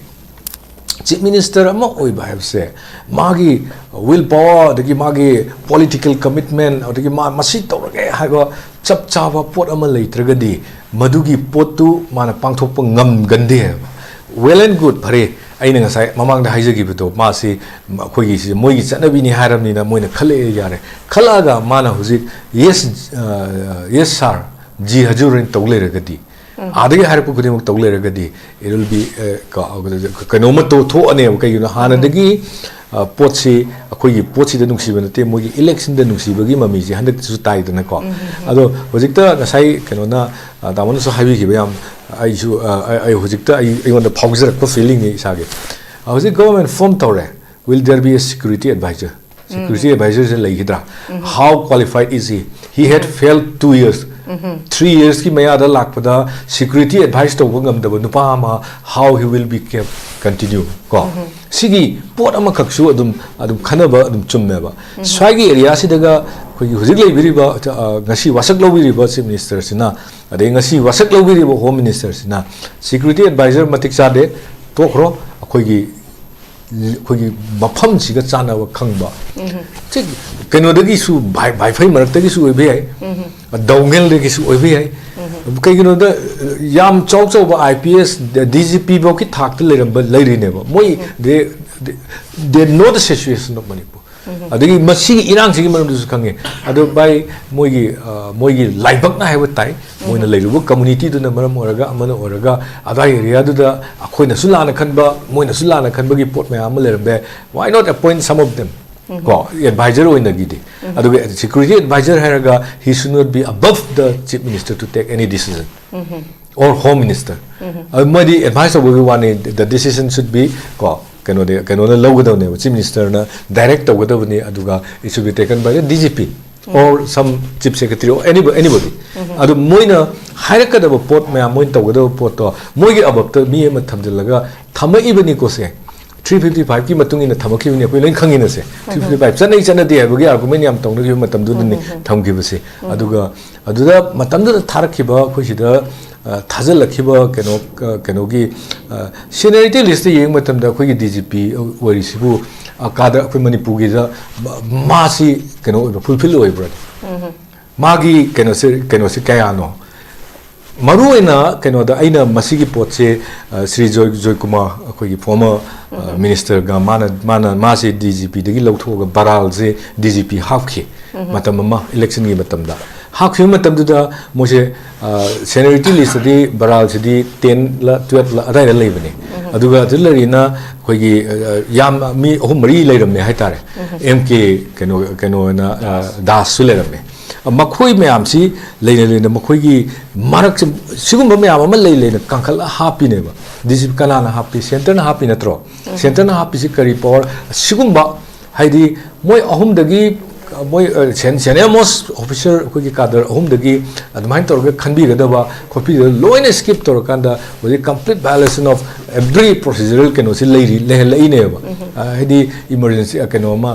ꯆꯤꯐ ꯃꯤꯅꯤꯁꯇꯔ ꯑꯃ ꯑꯣꯏꯕ ꯍꯥꯏꯕꯁꯦ ꯃꯥꯒꯤ ꯋꯤꯜ ꯄꯥꯋꯔ, ꯑꯗꯒꯤ ꯃꯥꯒꯤ ꯄꯣꯂꯤꯇꯤꯀꯦꯜ ꯀꯃꯤꯠꯃꯦꯟ, ꯑꯗꯒꯤ ꯃꯥ ꯃꯁꯤ ꯇꯧꯔꯒꯦ ꯍꯥꯏꯕ ꯆꯞ ꯆꯥꯕ ꯄꯣꯠ ꯑꯃ ꯂꯩꯇ꯭ꯔꯒꯗꯤ ꯃꯗꯨꯒꯤ ꯄꯣꯠꯇꯨ ꯃꯥꯅ ꯄꯥꯡꯊꯣꯛꯄ ꯉꯝꯒꯟꯗꯦ ꯍꯥꯏꯕ꯫ Well and good, ꯐꯔꯦ, ꯑꯩꯅ ꯉꯁꯥꯏ ꯃꯃꯥꯡꯗ ꯍꯥꯏꯖꯈꯤꯕꯗꯣ, ꯃꯥꯁꯤ ꯑꯩꯈꯣꯏꯒꯤ ꯁꯤ ꯃꯣꯏꯒꯤ ꯆꯠꯅꯕꯤꯅꯤ ꯍꯥꯏꯔꯕꯅꯤꯅ ꯃꯣꯏꯅ ꯈꯜꯂꯛꯑꯦ, ꯌꯥꯔꯦ꯫ ꯈꯜꯂꯛꯑꯒ ꯃꯥꯅ ꯍꯧꯖꯤꯛ "Yes, ꯑ, yes sir, ꯖꯤ ꯍꯖꯨꯔ" ꯍꯥꯏꯅ ꯇꯧ ꯂꯩꯔꯒꯗꯤ ꯑꯥꯗꯒꯤ ꯍꯥꯏꯔꯛꯄ ꯈꯨꯗꯤꯡꯃꯛ ꯇꯧ ꯂꯩꯔꯒꯗꯤ it will be, ꯑ, ꯀ-, ꯀꯩꯅꯣꯝꯃ ꯇꯣ-, ꯊꯣꯛꯑꯅꯦꯕ꯫ ꯀꯩꯒꯤꯅꯣ, ꯍꯥꯟꯅꯗꯒꯤ, ꯑ, ꯄꯣꯠꯁꯤ ꯑꯩꯈꯣꯏꯒꯤ ꯄꯣꯠꯁꯤꯗ ꯅꯨꯡꯁꯤꯕ ꯅꯠꯇꯦ, ꯃꯣꯏꯒꯤ ꯏꯂꯦꯛꯁꯟꯗ ꯅꯨꯡꯁꯤꯕꯒꯤ ꯃꯃꯤꯁꯦ ꯍꯟꯗꯛꯇꯁꯨ ꯇꯥꯏꯗꯅꯀꯣ꯫ ꯑꯗꯣ ꯍꯧꯖꯤꯛꯇ ꯉꯁꯥꯏ ꯀꯩꯅꯣꯅ, ꯑ, ꯇꯥꯃꯣꯅꯁꯨ ꯍꯥꯏꯕꯤꯈꯤꯕ ꯌꯥꯝ, ꯑꯩꯁꯨ, ꯑ, ꯑꯩ, ꯑꯩ ꯍꯧꯖꯤꯛꯇ ꯑꯩ, ꯑꯩꯉꯣꯟꯗ ꯐꯥꯎꯖꯔꯛꯄ feelingꯅꯤ ꯏꯁꯥꯒꯤ꯫ ꯍꯧꯖꯤꯛ government form ꯇꯧꯔꯦ, will there be a security advisor? Security advisorꯁꯦ ꯂꯩꯈꯤꯗ꯭ꯔꯥ? How qualified is he? He had failed two years. Three yearsꯀꯤ ꯃꯌꯥꯗ ꯂꯥꯛꯄꯗ security advice ꯇꯧꯕ ꯉꯝꯗꯕ ꯅꯨꯄꯥ ꯑꯃ, how he will be kept continue? ꯀꯣ? ꯁꯤꯒꯤ ꯄꯣꯠ ꯑꯃꯈꯛꯁꯨ ꯑꯗꯨꯝ, ꯑꯗꯨꯝ ꯈꯟꯅꯕ ꯑꯗꯨꯝ ꯆꯨꯝꯃꯦꯕ꯫ ꯁ꯭ꯋꯥꯏꯒꯤ areaꯁꯤꯗꯒ ꯑꯩꯈꯣꯏꯒꯤ ꯍꯧꯖꯤꯛ ꯂꯩꯕꯤꯔꯤꯕ, ꯑ, ꯉꯁꯤ ꯋꯥꯁꯛ ꯂꯧꯕꯤꯔꯤꯕ Chief Ministerꯁꯤꯅ, ꯑꯗꯩ ꯉꯁꯤ ꯋꯥꯁꯛ ꯂꯧꯕꯤꯔꯤꯕ Home Ministerꯁꯤꯅ security advisor ꯃꯇꯤꯛ ꯆꯥꯗꯦ, ꯇꯣꯛꯈ꯭ꯔꯣ, ꯑꯩꯈꯣꯏꯒꯤ ꯑꯩꯈꯣꯏꯒꯤ ꯃꯐꯝꯁꯤꯒ ꯆꯥꯟꯅꯕ ꯈꯪꯕ꯫ ꯁꯤ ꯀꯩꯅꯣꯗꯒꯤꯁꯨ, ꯚꯥꯏ-, ꯚꯥꯏꯐꯩ ꯃꯔꯛꯇꯒꯤꯁꯨ ꯑꯣꯏꯕ ꯌꯥꯏ, ꯗꯧꯉꯦꯜꯗꯒꯤꯁꯨ ꯑꯣꯏꯕ ꯌꯥꯏ꯫ ꯀꯩꯒꯤꯅꯣꯗ, ꯌꯥꯝ ꯆꯥꯎ ꯆꯥꯎꯕ I P S, D G P ꯐꯥꯎꯒꯤ ꯊꯥꯛꯇ ꯂꯩꯔꯝꯕ, ꯂꯩꯔꯤꯅꯦꯕ꯫ ꯃꯣꯏ, they, they, they know the situation of Manipur꯫ ꯑꯗꯒꯤ ꯃꯁꯤꯒꯤ ꯏꯔꯥꯡꯁꯤꯒꯤ ꯃꯔꯝꯗꯁꯨ ꯈꯪꯉꯦ꯫ ꯑꯗꯣ ꯚꯥꯏ, ꯃꯣꯏꯒꯤ, ꯑ, ꯃꯣꯏꯒꯤ ꯂꯥꯏꯕꯛꯅ ꯍꯥꯏꯕ ꯇꯥꯏ꯫ ꯃꯣꯏꯅ ꯂꯩꯔꯨꯕ communityꯗꯨꯅ ꯃꯔꯝ ꯑꯣꯏꯔꯒ, ꯑꯃꯅ ꯑꯣꯏꯔꯒ, ꯑꯗꯥꯏ areaꯗꯨꯗ ꯑꯩꯈꯣꯏꯅꯁꯨ ꯂꯥꯟꯅ ꯈꯟꯕ, ꯃꯣꯏꯅꯁꯨ ꯂꯥꯟꯅ ꯈꯟꯕꯒꯤ ꯄꯣꯠ ꯃꯌꯥꯝ ꯑꯃ ꯂꯩꯔꯝꯕ ꯌꯥꯏ꯫ Why not appoint some of them? ꯀꯣ, advisor ꯑꯣꯏꯅꯒꯤꯗꯤ꯫ ꯑꯗꯨꯒ security advisor ꯍꯥꯏꯔꯒ, he should not be above the Chief Minister to take any decision or Home Minister. ꯑꯗꯨ ꯃꯣꯏꯗꯤ advice ꯇꯧꯕꯒꯤ ꯋꯥꯅꯤ, the decision should be, ꯀꯣ, ꯀꯩꯅꯣꯗꯤ, ꯀꯩꯅꯣꯅ ꯂꯧꯒꯗꯕꯅꯦꯕ, Chief Ministerꯅ direct ꯇꯧꯒꯗꯕꯅꯤ, ꯑꯗꯨꯒ it should be taken by the D G P or some Chief Secretary or anybody, anybody. ꯑꯗꯨ ꯃꯣꯏꯅ ꯍꯥꯏꯔꯛꯀꯗꯕ ꯄꯣꯠ ꯃꯌꯥꯝ, ꯃꯣꯏꯅ ꯇꯧꯒꯗꯕ ꯄꯣꯠꯇꯣ ꯃꯣꯏꯒꯤ ꯑꯕꯞꯇ ꯃꯤ ꯑꯃ ꯊꯝꯖꯤꯜꯂꯒ ꯊꯝꯃꯛꯏꯕꯅꯤꯀꯣ ꯁꯦ꯫ Three fifty fiveꯀꯤ ꯃꯇꯨꯡ ꯏꯟꯅ ꯊꯝꯃꯛꯈꯤꯕꯅꯤ, ꯑꯩꯈꯣꯏ ꯂꯣꯏ ꯈꯪꯉꯤꯅꯁꯦ꯫ Three fifty five ꯆꯠꯅꯩ ꯆꯠꯅꯗꯦ ꯍꯥꯏꯕꯒꯤ argument ꯌꯥꯝ ꯇꯧꯅꯈꯤꯕ ꯃꯇꯝꯗꯨꯗꯅꯤ ꯊꯝꯈꯤꯕꯁꯦ꯫ ꯑꯗꯨꯒ ꯑꯗꯨꯗ ꯃꯇꯝꯗꯨꯗ ꯊꯥꯔꯛꯈꯤꯕ ꯑꯩꯈꯣꯏ ꯁꯤꯗ, ꯑ, ꯊꯥꯖꯤꯜꯂꯛꯈꯤꯕ ꯀꯩꯅꯣ, ꯑ, ꯀꯩꯅꯣꯒꯤ, ꯑ, seniority listꯇ ꯌꯦꯡꯕ ꯃꯇꯝꯗ ꯑꯩꯈꯣꯏꯒꯤ D G P ꯑꯣꯏꯔꯤꯁꯤꯕꯨ, ꯑ, ꯀꯥꯗ ꯑꯩꯈꯣꯏ ꯃꯅꯤꯄꯨꯔꯒꯤꯗ ꯃ-, ꯃꯥꯁꯤ ꯀꯩꯅꯣ ꯑꯣꯏꯕ, fulfill ꯑꯣꯏꯕ꯭ꯔꯥ? ꯃꯥꯒꯤ ꯀꯩꯅꯣꯁꯦ, ꯀꯩꯅꯣꯁꯦ ꯀꯌꯥꯅꯣ? ꯃꯔꯨꯑꯣꯏꯅ ꯀꯩꯅꯣꯗ ꯑꯩꯅ ꯃꯁꯤꯒꯤ ꯄꯣꯠꯁꯦ, ꯑ, ꯁ꯭ꯔꯤ ꯖꯣꯏ, ꯖꯣꯏꯀꯨꯃꯥꯔ, ꯑꯩꯈꯣꯏꯒꯤ former, ꯑ, ministerꯒ ꯃꯥꯅ, ꯃꯥꯅ, ꯃꯥꯁꯦ D G Pꯗꯒꯤ ꯂꯧꯊꯣꯛꯑꯒ ꯕꯔꯥꯜꯁꯦ D G P ꯍꯥꯞꯈꯤ꯫ ꯃꯇꯝ ꯑꯃ electionꯒꯤ ꯃꯇꯝꯗ ꯍꯥꯞꯈꯤꯕ ꯃꯇꯝꯗꯨꯗ ꯃꯣꯏꯁꯦ ꯁꯦꯅꯤꯌꯣꯔꯤꯇꯤ ꯂꯤꯁꯇꯗꯤ ꯕꯔꯥꯜꯁꯤꯗꯤ ꯇꯦꯟꯂ ꯇꯨꯌꯦꯜꯞꯂ ꯑꯗꯥꯏꯗ ꯂꯩꯕꯅꯤ꯫ ꯑꯗꯨꯒ ꯑꯗꯨ ꯂꯩꯔꯤꯅ ꯑꯩꯈꯣꯏꯒꯤ ꯌꯥꯝ ꯃꯤ ꯑꯍꯨꯝ ꯃꯔꯤ ꯂꯩꯔꯝꯃꯦ ꯍꯥꯏꯇꯥꯔꯦ꯫ ꯑꯦꯝ ꯀꯦ ꯀꯩꯅꯣ ꯀꯩꯅꯣꯅ ꯗꯥꯁꯁꯨ ꯂꯩꯔꯝꯃꯦ꯫ ꯃꯈꯣꯏ ꯃꯌꯥꯝꯁꯤ ꯂꯩꯅ ꯂꯩꯅ ꯃꯈꯣꯏꯒꯤ ꯃꯔꯛꯁꯦ ꯁꯤꯒꯨꯝꯕ ꯃꯌꯥꯝ ꯑꯃ ꯂꯩ ꯂꯩꯅ ꯀꯥꯡꯈꯠꯂ ꯍꯥꯞꯄꯤꯅꯦꯕ꯫ ꯗꯤ ꯁꯤ ꯀꯅꯥꯅ ꯍꯥꯞꯄꯤ? ꯁꯦꯟꯇꯔꯅ ꯍꯥꯞꯄꯤ ꯅꯠꯇ꯭ꯔꯣ? ꯁꯦꯟꯇꯔꯅ ꯍꯥꯞꯄꯤꯁꯤ ꯀꯔꯤ ꯄꯋꯥꯔ? ꯁꯤꯒꯨꯝꯕ ꯍꯥꯏꯗꯤ ꯃꯣꯏ ꯑꯍꯨꯝꯗꯒꯤ ꯃꯣꯏ ꯁꯦꯅꯤꯌꯔ ꯃꯣꯁ ꯑꯣꯐꯤꯁꯔ ꯑꯩꯈꯣꯏꯒꯤ ꯀꯥꯗꯔ ꯑꯍꯨꯝꯗꯒꯤ ꯑꯗꯨꯃꯥꯏꯅ ꯇꯧꯔꯒ ꯈꯟꯕꯤꯒꯗꯕ ꯈꯣꯠꯄꯤꯒꯗꯕ ꯂꯣꯏꯅ ꯁ꯭ꯀꯤꯞ ꯇꯧꯔꯀꯥꯟꯗ ꯍꯧꯖꯤꯛ complete violation of every procedural ꯀꯩꯅꯣꯁꯤ ꯂꯩꯔꯤ ꯂꯩꯍꯜꯂꯛꯏꯅꯦꯕ꯫ ꯍꯥꯏꯗꯤ ꯏꯃꯔꯖꯦꯟꯁꯤ ꯀꯩꯅꯣ ꯑꯃ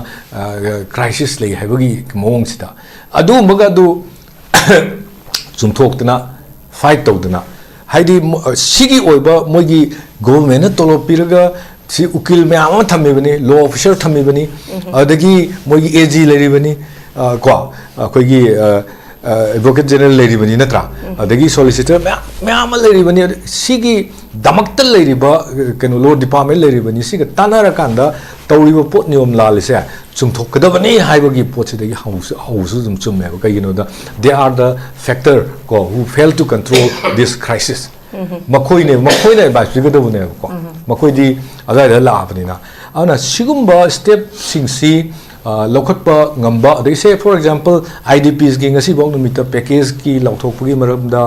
ꯀ꯭ꯔꯥꯏꯁꯤꯁ ꯂꯩ ꯍꯥꯏꯕꯒꯤ ꯃꯑꯣꯡꯁꯤꯗ ꯑꯗꯨꯒꯨꯝꯕꯒ ꯑꯗꯨ ꯆꯨꯝꯊꯣꯛꯇꯅ ꯐꯥꯏꯠ ꯇꯧꯗꯅ ꯍꯥꯏꯗꯤ ꯁꯤꯒꯤ ꯑꯣꯏꯕ ꯃꯣꯏꯒꯤ ꯒꯣꯚꯔꯟꯃꯦꯟꯅ ꯇꯣꯂꯣꯞ ꯄꯤꯔꯒ ꯁꯤ ꯎꯀꯤꯜ ꯃꯌꯥꯝ ꯑꯃ ꯊꯝꯃꯤꯕꯅꯤ, ꯂꯣ ꯑꯣꯐꯤꯁꯔ ꯊꯝꯃꯤꯕꯅꯤ, ꯑꯗꯒꯤ ꯃꯣꯏꯒꯤ ꯑꯦ ꯖꯤ ꯂꯩꯔꯤꯕꯅꯤ, ꯀꯣ ꯑꯩꯈꯣꯏꯒꯤ ꯑꯦꯗꯚꯣꯀꯦꯠ ꯖꯦꯅꯔꯦꯜ ꯂꯩꯔꯤꯕꯅꯤ ꯅꯠꯇ꯭ꯔꯥ? ꯑꯗꯒꯤ ꯁꯣꯂꯤꯁꯤꯇꯔ ꯃꯌꯥꯝ ꯃꯌꯥꯝ ꯑꯃ ꯂꯩꯔꯤꯕꯅꯤ꯫ ꯁꯤꯒꯤ ꯗꯃꯛꯇ ꯂꯩꯔꯤꯕ ꯀꯩꯅꯣ ꯂꯣ ꯗꯤꯄꯥꯔꯠꯃꯦꯟ ꯂꯩꯔꯤꯕꯅꯤ꯫ ꯁꯤꯒ ꯇꯥꯟꯅꯔꯀꯥꯟꯗ ꯇꯧꯔꯤꯕ ꯄꯣꯠ ꯅꯤꯌꯣꯝ ꯂꯥꯜꯂꯤꯁꯦ ꯆꯨꯝꯊꯣꯛꯀꯗꯕꯅꯤ ꯍꯥꯏꯕꯒꯤ ꯄꯣꯠꯁꯤꯗꯒꯤ ꯍꯧꯁꯨ ꯍꯧꯁꯨ ꯑꯗꯨꯝ ꯆꯨꯝꯃꯦꯕ꯫ ꯀꯩꯒꯤꯅꯣꯗ they are the factor ꯀꯣ who fail to control this crisis꯫ ꯃꯈꯣꯏꯅꯦ ꯃꯈꯣꯏꯅ ꯑꯦꯗꯚꯥꯏꯁ ꯄꯤꯒꯗꯕꯅꯦꯕꯀꯣ꯫ ꯃꯈꯣꯏꯗꯤ ꯑꯗꯨꯋꯥꯏꯗ ꯂꯥꯛꯑꯕꯅꯤꯅ꯫ ꯑꯗꯨꯅ ꯁꯤꯒꯨꯝꯕ ꯁ꯭ꯇꯦꯞꯁꯤꯡꯁꯤ ꯂꯧꯈꯠꯄ ꯉꯝꯕ, ꯑꯗꯒꯤ ꯁꯦ ꯐꯣꯔ ꯑꯦꯛꯖꯥꯝꯄꯜ ꯑꯥꯏ ꯗꯤ ꯄꯤꯁꯀꯤ ꯉꯁꯤꯐꯥꯎ ꯅꯨꯃꯤꯠꯇ ꯄꯦꯀꯦꯖꯀꯤ ꯂꯥꯎꯊꯣꯛꯄꯒꯤ ꯃꯔꯝꯗ,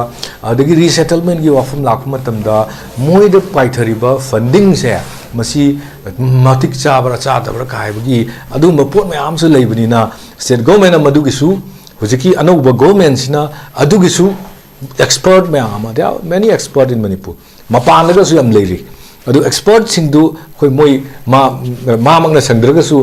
ꯑꯗꯒꯤ ꯔꯤꯁꯦꯇꯜꯃꯦꯟꯒꯤ ꯋꯥꯐꯝ ꯂꯥꯛꯄ ꯃꯇꯝꯗ ꯃꯣꯏꯗ ꯄꯥꯏꯊꯔꯤꯕ ꯐꯟꯗꯤꯡꯁꯦ ꯃꯁꯤ ꯃꯇꯤꯛ ꯆꯥꯕ꯭ꯔꯥ ꯆꯥꯗꯕ꯭ꯔꯥ ꯀꯥꯏꯕꯒꯤ ꯑꯗꯨꯒꯨꯝꯕ ꯄꯣꯠ ꯃꯌꯥꯝ ꯑꯃꯁꯨ ꯂꯩꯕꯅꯤꯅ ꯁ꯭ꯇꯦꯠ ꯒꯣꯔꯃꯦꯟꯅ ꯃꯗꯨꯒꯤꯁꯨ ꯍꯧꯖꯤꯛꯀꯤ ꯑꯅꯧꯕ ꯒꯣꯔꯃꯦꯟꯁꯤꯅ ꯑꯗꯨꯒꯤꯁꯨ ꯑꯦꯛꯁꯄꯔꯠ ꯃꯌꯥꯝ ꯑꯃ, there are many expert in Manipur, ꯃꯄꯥꯟꯗꯒꯁꯨ ꯌꯥꯝ ꯂꯩꯔꯤ꯫ ꯑꯗꯨ ꯑꯦꯛꯁꯄꯔꯠꯁꯤꯡꯗꯨ ꯑꯩꯈꯣꯏ ꯃꯣꯏ ꯃꯥ ꯃꯥꯃꯛꯅ ꯁꯪꯗ꯭ꯔꯒꯁꯨ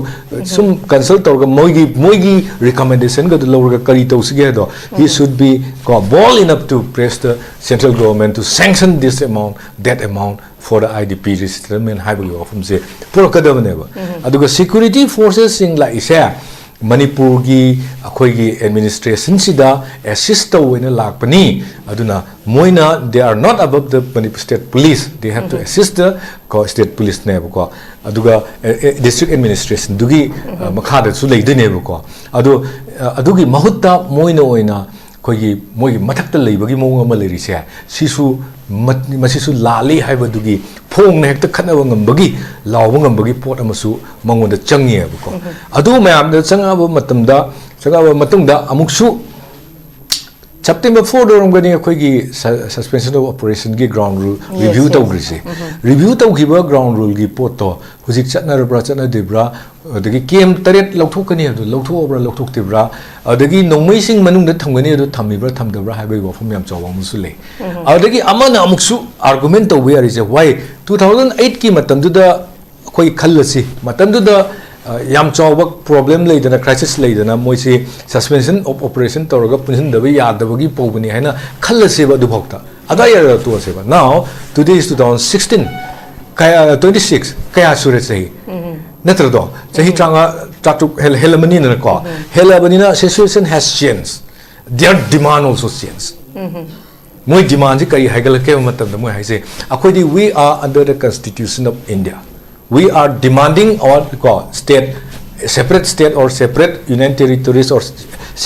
ꯁꯨꯝ ꯀꯟꯁꯜ ꯇꯧꯔꯒ ꯃꯣꯏꯒꯤ ꯃꯣꯏꯒꯤ ꯔꯤꯀꯃꯦꯟꯗꯦꯁꯟꯒꯗꯨ ꯂꯧꯔꯒ ꯀꯔꯤ ꯇꯧꯁꯤꯒꯦ ꯍꯥꯏꯗꯣ, he should be ꯀꯣ bold enough to press the central government to sanction this amount, that amount for the I D P resettlement ꯍꯥꯏꯕꯒꯤ ꯋꯥꯐꯝꯁꯦ ꯄꯨꯔꯛꯀꯗꯕꯅꯦꯕ꯫ ꯑꯗꯨꯒ ꯁꯦꯀ꯭ꯌꯨꯔꯤꯇꯤ ꯐꯣꯔꯁꯦꯁꯁꯤꯡ ꯂꯥꯛꯏꯁꯦ ꯃꯅꯤꯄꯨꯔꯒꯤ ꯑꯩꯈꯣꯏꯒꯤ ꯑꯦꯗꯃꯤꯅꯤꯁꯇ꯭ꯔꯦꯁꯟꯁꯤꯗ ꯑꯦꯁꯤꯁ ꯇꯧꯕ ꯑꯣꯏꯅ ꯂꯥꯛꯄꯅꯤ꯫ ꯑꯗꯨꯅ ꯃꯣꯏꯅ they are not above the Manipur state police, they have to assist the ꯀꯣ ꯁ꯭ꯇꯦꯠ ꯄꯨꯂꯤꯁꯅꯦꯕꯀꯣ꯫ ꯑꯗꯨꯒ ꯗꯤꯁꯇ꯭ꯔꯤꯛ ꯑꯦꯗꯃꯤꯅꯤꯁꯇ꯭ꯔꯦꯁꯟꯗꯨꯒꯤ ꯃꯈꯥꯗꯁꯨ ꯂꯩꯗꯣꯏꯅꯦꯕꯀꯣ꯫ ꯑꯗꯣ ꯑꯗꯨꯒꯤ ꯃꯍꯨꯠꯇ ꯃꯣꯏꯅ ꯑꯣꯏꯅ ꯑꯩꯈꯣꯏꯒꯤ ꯃꯣꯏꯒꯤ ꯃꯊꯛꯇ ꯂꯩꯕꯒꯤ ꯃꯑꯣꯡ ꯑꯃ ꯂꯩꯔꯤꯁꯦ, ꯁꯤꯁꯨ ꯃ-, ꯃꯁꯤꯁꯨ ꯂꯥꯜꯂꯤ ꯍꯥꯏꯕꯗꯨꯒꯤ ꯐꯣꯡꯅ ꯍꯦꯛꯇ ꯈꯠꯅꯕ ꯉꯝꯕꯒꯤ, ꯂꯥꯎꯕ ꯉꯝꯕꯒꯤ ꯄꯣꯠ ꯑꯃꯁꯨ ꯃꯉꯣꯟꯗ ꯆꯪꯉꯦꯕꯀꯣ꯫ ꯑꯗꯨ ꯃꯌꯥꯝꯗ ꯆꯪꯉꯛꯑꯕ ꯃꯇꯝꯗ, ꯆꯪꯉꯛꯑꯕ ꯃꯇꯨꯡꯗ ꯑꯃꯨꯛꯁꯨ September fourꯗ ꯑꯣꯏꯔꯝꯒꯅꯤ ꯑꯩꯈꯣꯏꯒꯤ ꯁ-, suspension of operationꯒꯤ ground rule review ꯇꯧꯈ꯭ꯔꯤꯁꯦ꯫ Review ꯇꯧꯈꯤꯕ ground ruleꯒꯤ ꯄꯣꯠꯇꯣ ꯍꯧꯖꯤꯛ ꯆꯠꯅꯔꯕ꯭ꯔꯥ, ꯆꯠꯅꯗ꯭ꯔꯤꯕ꯭ꯔꯥ, ꯑꯗꯒꯤ camp ꯇꯔꯦꯠ ꯂꯧꯊꯣꯛꯀꯅꯤ ꯍꯥꯏꯕꯗꯣ ꯂꯧꯊꯣꯛꯑꯕ꯭ꯔꯥ, ꯂꯧꯊꯣꯛꯇ꯭ꯔꯤꯕ꯭ꯔꯥ, ꯑꯗꯒꯤ ꯅꯣꯡꯃꯩꯁꯤꯡ ꯃꯅꯨꯡꯗ ꯊꯝꯒꯅꯤ ꯑꯗꯨ ꯊꯝꯃꯤꯕ꯭ꯔꯥ, ꯊꯝꯗꯕ꯭ꯔꯥ ꯍꯥꯏꯕꯒꯤ ꯋꯥꯐꯝ ꯌꯥꯝ ꯆꯥꯎꯕ ꯑꯃꯁꯨ ꯂꯩ꯫ ꯑꯗꯒꯤ ꯑꯃꯅ ꯑꯃꯨꯛꯁꯨ argument ꯇꯧꯕ ꯌꯥꯔꯤꯁꯦ, why two thousand eightꯀꯤ ꯃꯇꯝꯗꯨꯗ ꯑꯩꯈꯣꯏ ꯈꯜꯂꯁꯤ, ꯃꯇꯝꯗꯨꯗ, ꯑ, ꯌꯥꯝ ꯆꯥꯎꯕ problem ꯂꯩꯗꯅ, crisis ꯂꯩꯗꯅ, ꯃꯣꯏꯁꯤ suspension of operation ꯇꯧꯔꯒ ꯄꯨꯟꯁꯤꯟꯗꯕ ꯌꯥꯗꯕꯒꯤ ꯄꯧꯕꯅꯤ ꯍꯥꯏꯅ ꯈꯜꯂꯁꯦꯕ꯫ ꯑꯗꯨꯐꯥꯎꯗ ꯑꯗꯥꯏ ꯌꯥꯔꯒ ꯇꯣꯛꯑꯁꯦꯕ꯫ Now today is two thousand sixteen, ꯀꯌꯥ, twenty six, ꯀꯌꯥ ꯁꯨꯔꯦ ꯆꯍꯤ? ꯅꯠꯇ꯭ꯔꯗꯣ? ꯆꯍꯤ ꯇꯔꯥꯃꯉꯥ, ꯇꯔꯥꯇꯔꯨꯛ ꯍꯦꯜ-, ꯍꯦꯜꯂꯕꯅꯤꯅꯀꯣ꯫ ꯍꯦꯜꯂꯕꯅꯤꯅ situation has changed, their demand also changed꯫ ꯃꯣꯏ demandꯁꯤ ꯀꯔꯤ ꯍꯥꯏꯒꯠꯂꯛꯀꯦ ꯍꯥꯏꯕ ꯃꯇꯝꯗ ꯃꯣꯏ ꯍꯥꯏꯁꯦ, ꯑꯩꯈꯣꯏꯗꯤ we are under the constitution of India, we are demanding our ꯀꯣ state, separate state or separate union territories or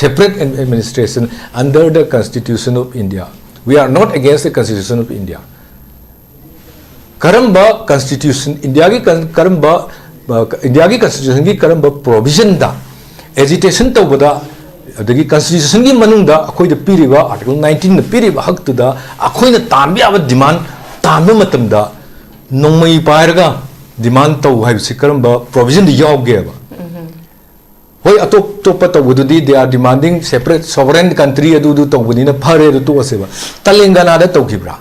separate administration under the constitution of India, we are not against the constitution of India꯫ ꯀꯔꯝꯕ constitution, ꯏꯟꯗꯤꯌꯥꯒꯤ ꯀꯟ-, ꯀꯔꯝꯕ, ꯑ, ꯏꯟꯗꯤꯌꯥꯒꯤ constitutionꯒꯤ ꯀꯔꯝꯕ provisionꯗ agitation ꯇꯧꯕꯗ, ꯑꯗꯒꯤ constitutionꯒꯤ ꯃꯅꯨꯡꯗ ꯑꯩꯈꯣꯏꯗ ꯄꯤꯔꯤꯕ article nineteenꯅ ꯄꯤꯔꯤꯕ ꯍꯛꯇꯨꯗ ꯑꯩꯈꯣꯏꯅ ꯇꯥꯟꯕ ꯌꯥꯕ demand ꯇꯥꯟꯕ ꯃꯇꯝꯗ ꯅꯣꯡꯃꯩ ꯄꯥꯏꯔꯒ demand ꯇꯧ ꯍꯥꯏꯕꯁꯤ ꯀꯔꯝꯕ provisionꯗ ꯌꯥꯎꯒꯦꯕ? ꯍꯣꯏ, ꯑꯇꯣꯞ ꯑꯇꯣꯞꯄ ꯇꯧꯕꯗꯨꯗꯤ they are demanding separate sovereign country ꯑꯗꯨꯗꯨ ꯇꯧꯕꯅꯤꯅ ꯐꯔꯦ, ꯑꯗꯨ ꯇꯣꯛꯑꯁꯦꯕ꯫ ꯇꯦꯂꯪꯒꯥꯅꯥꯗ ꯇꯧꯈꯤꯕ꯭ꯔꯥ?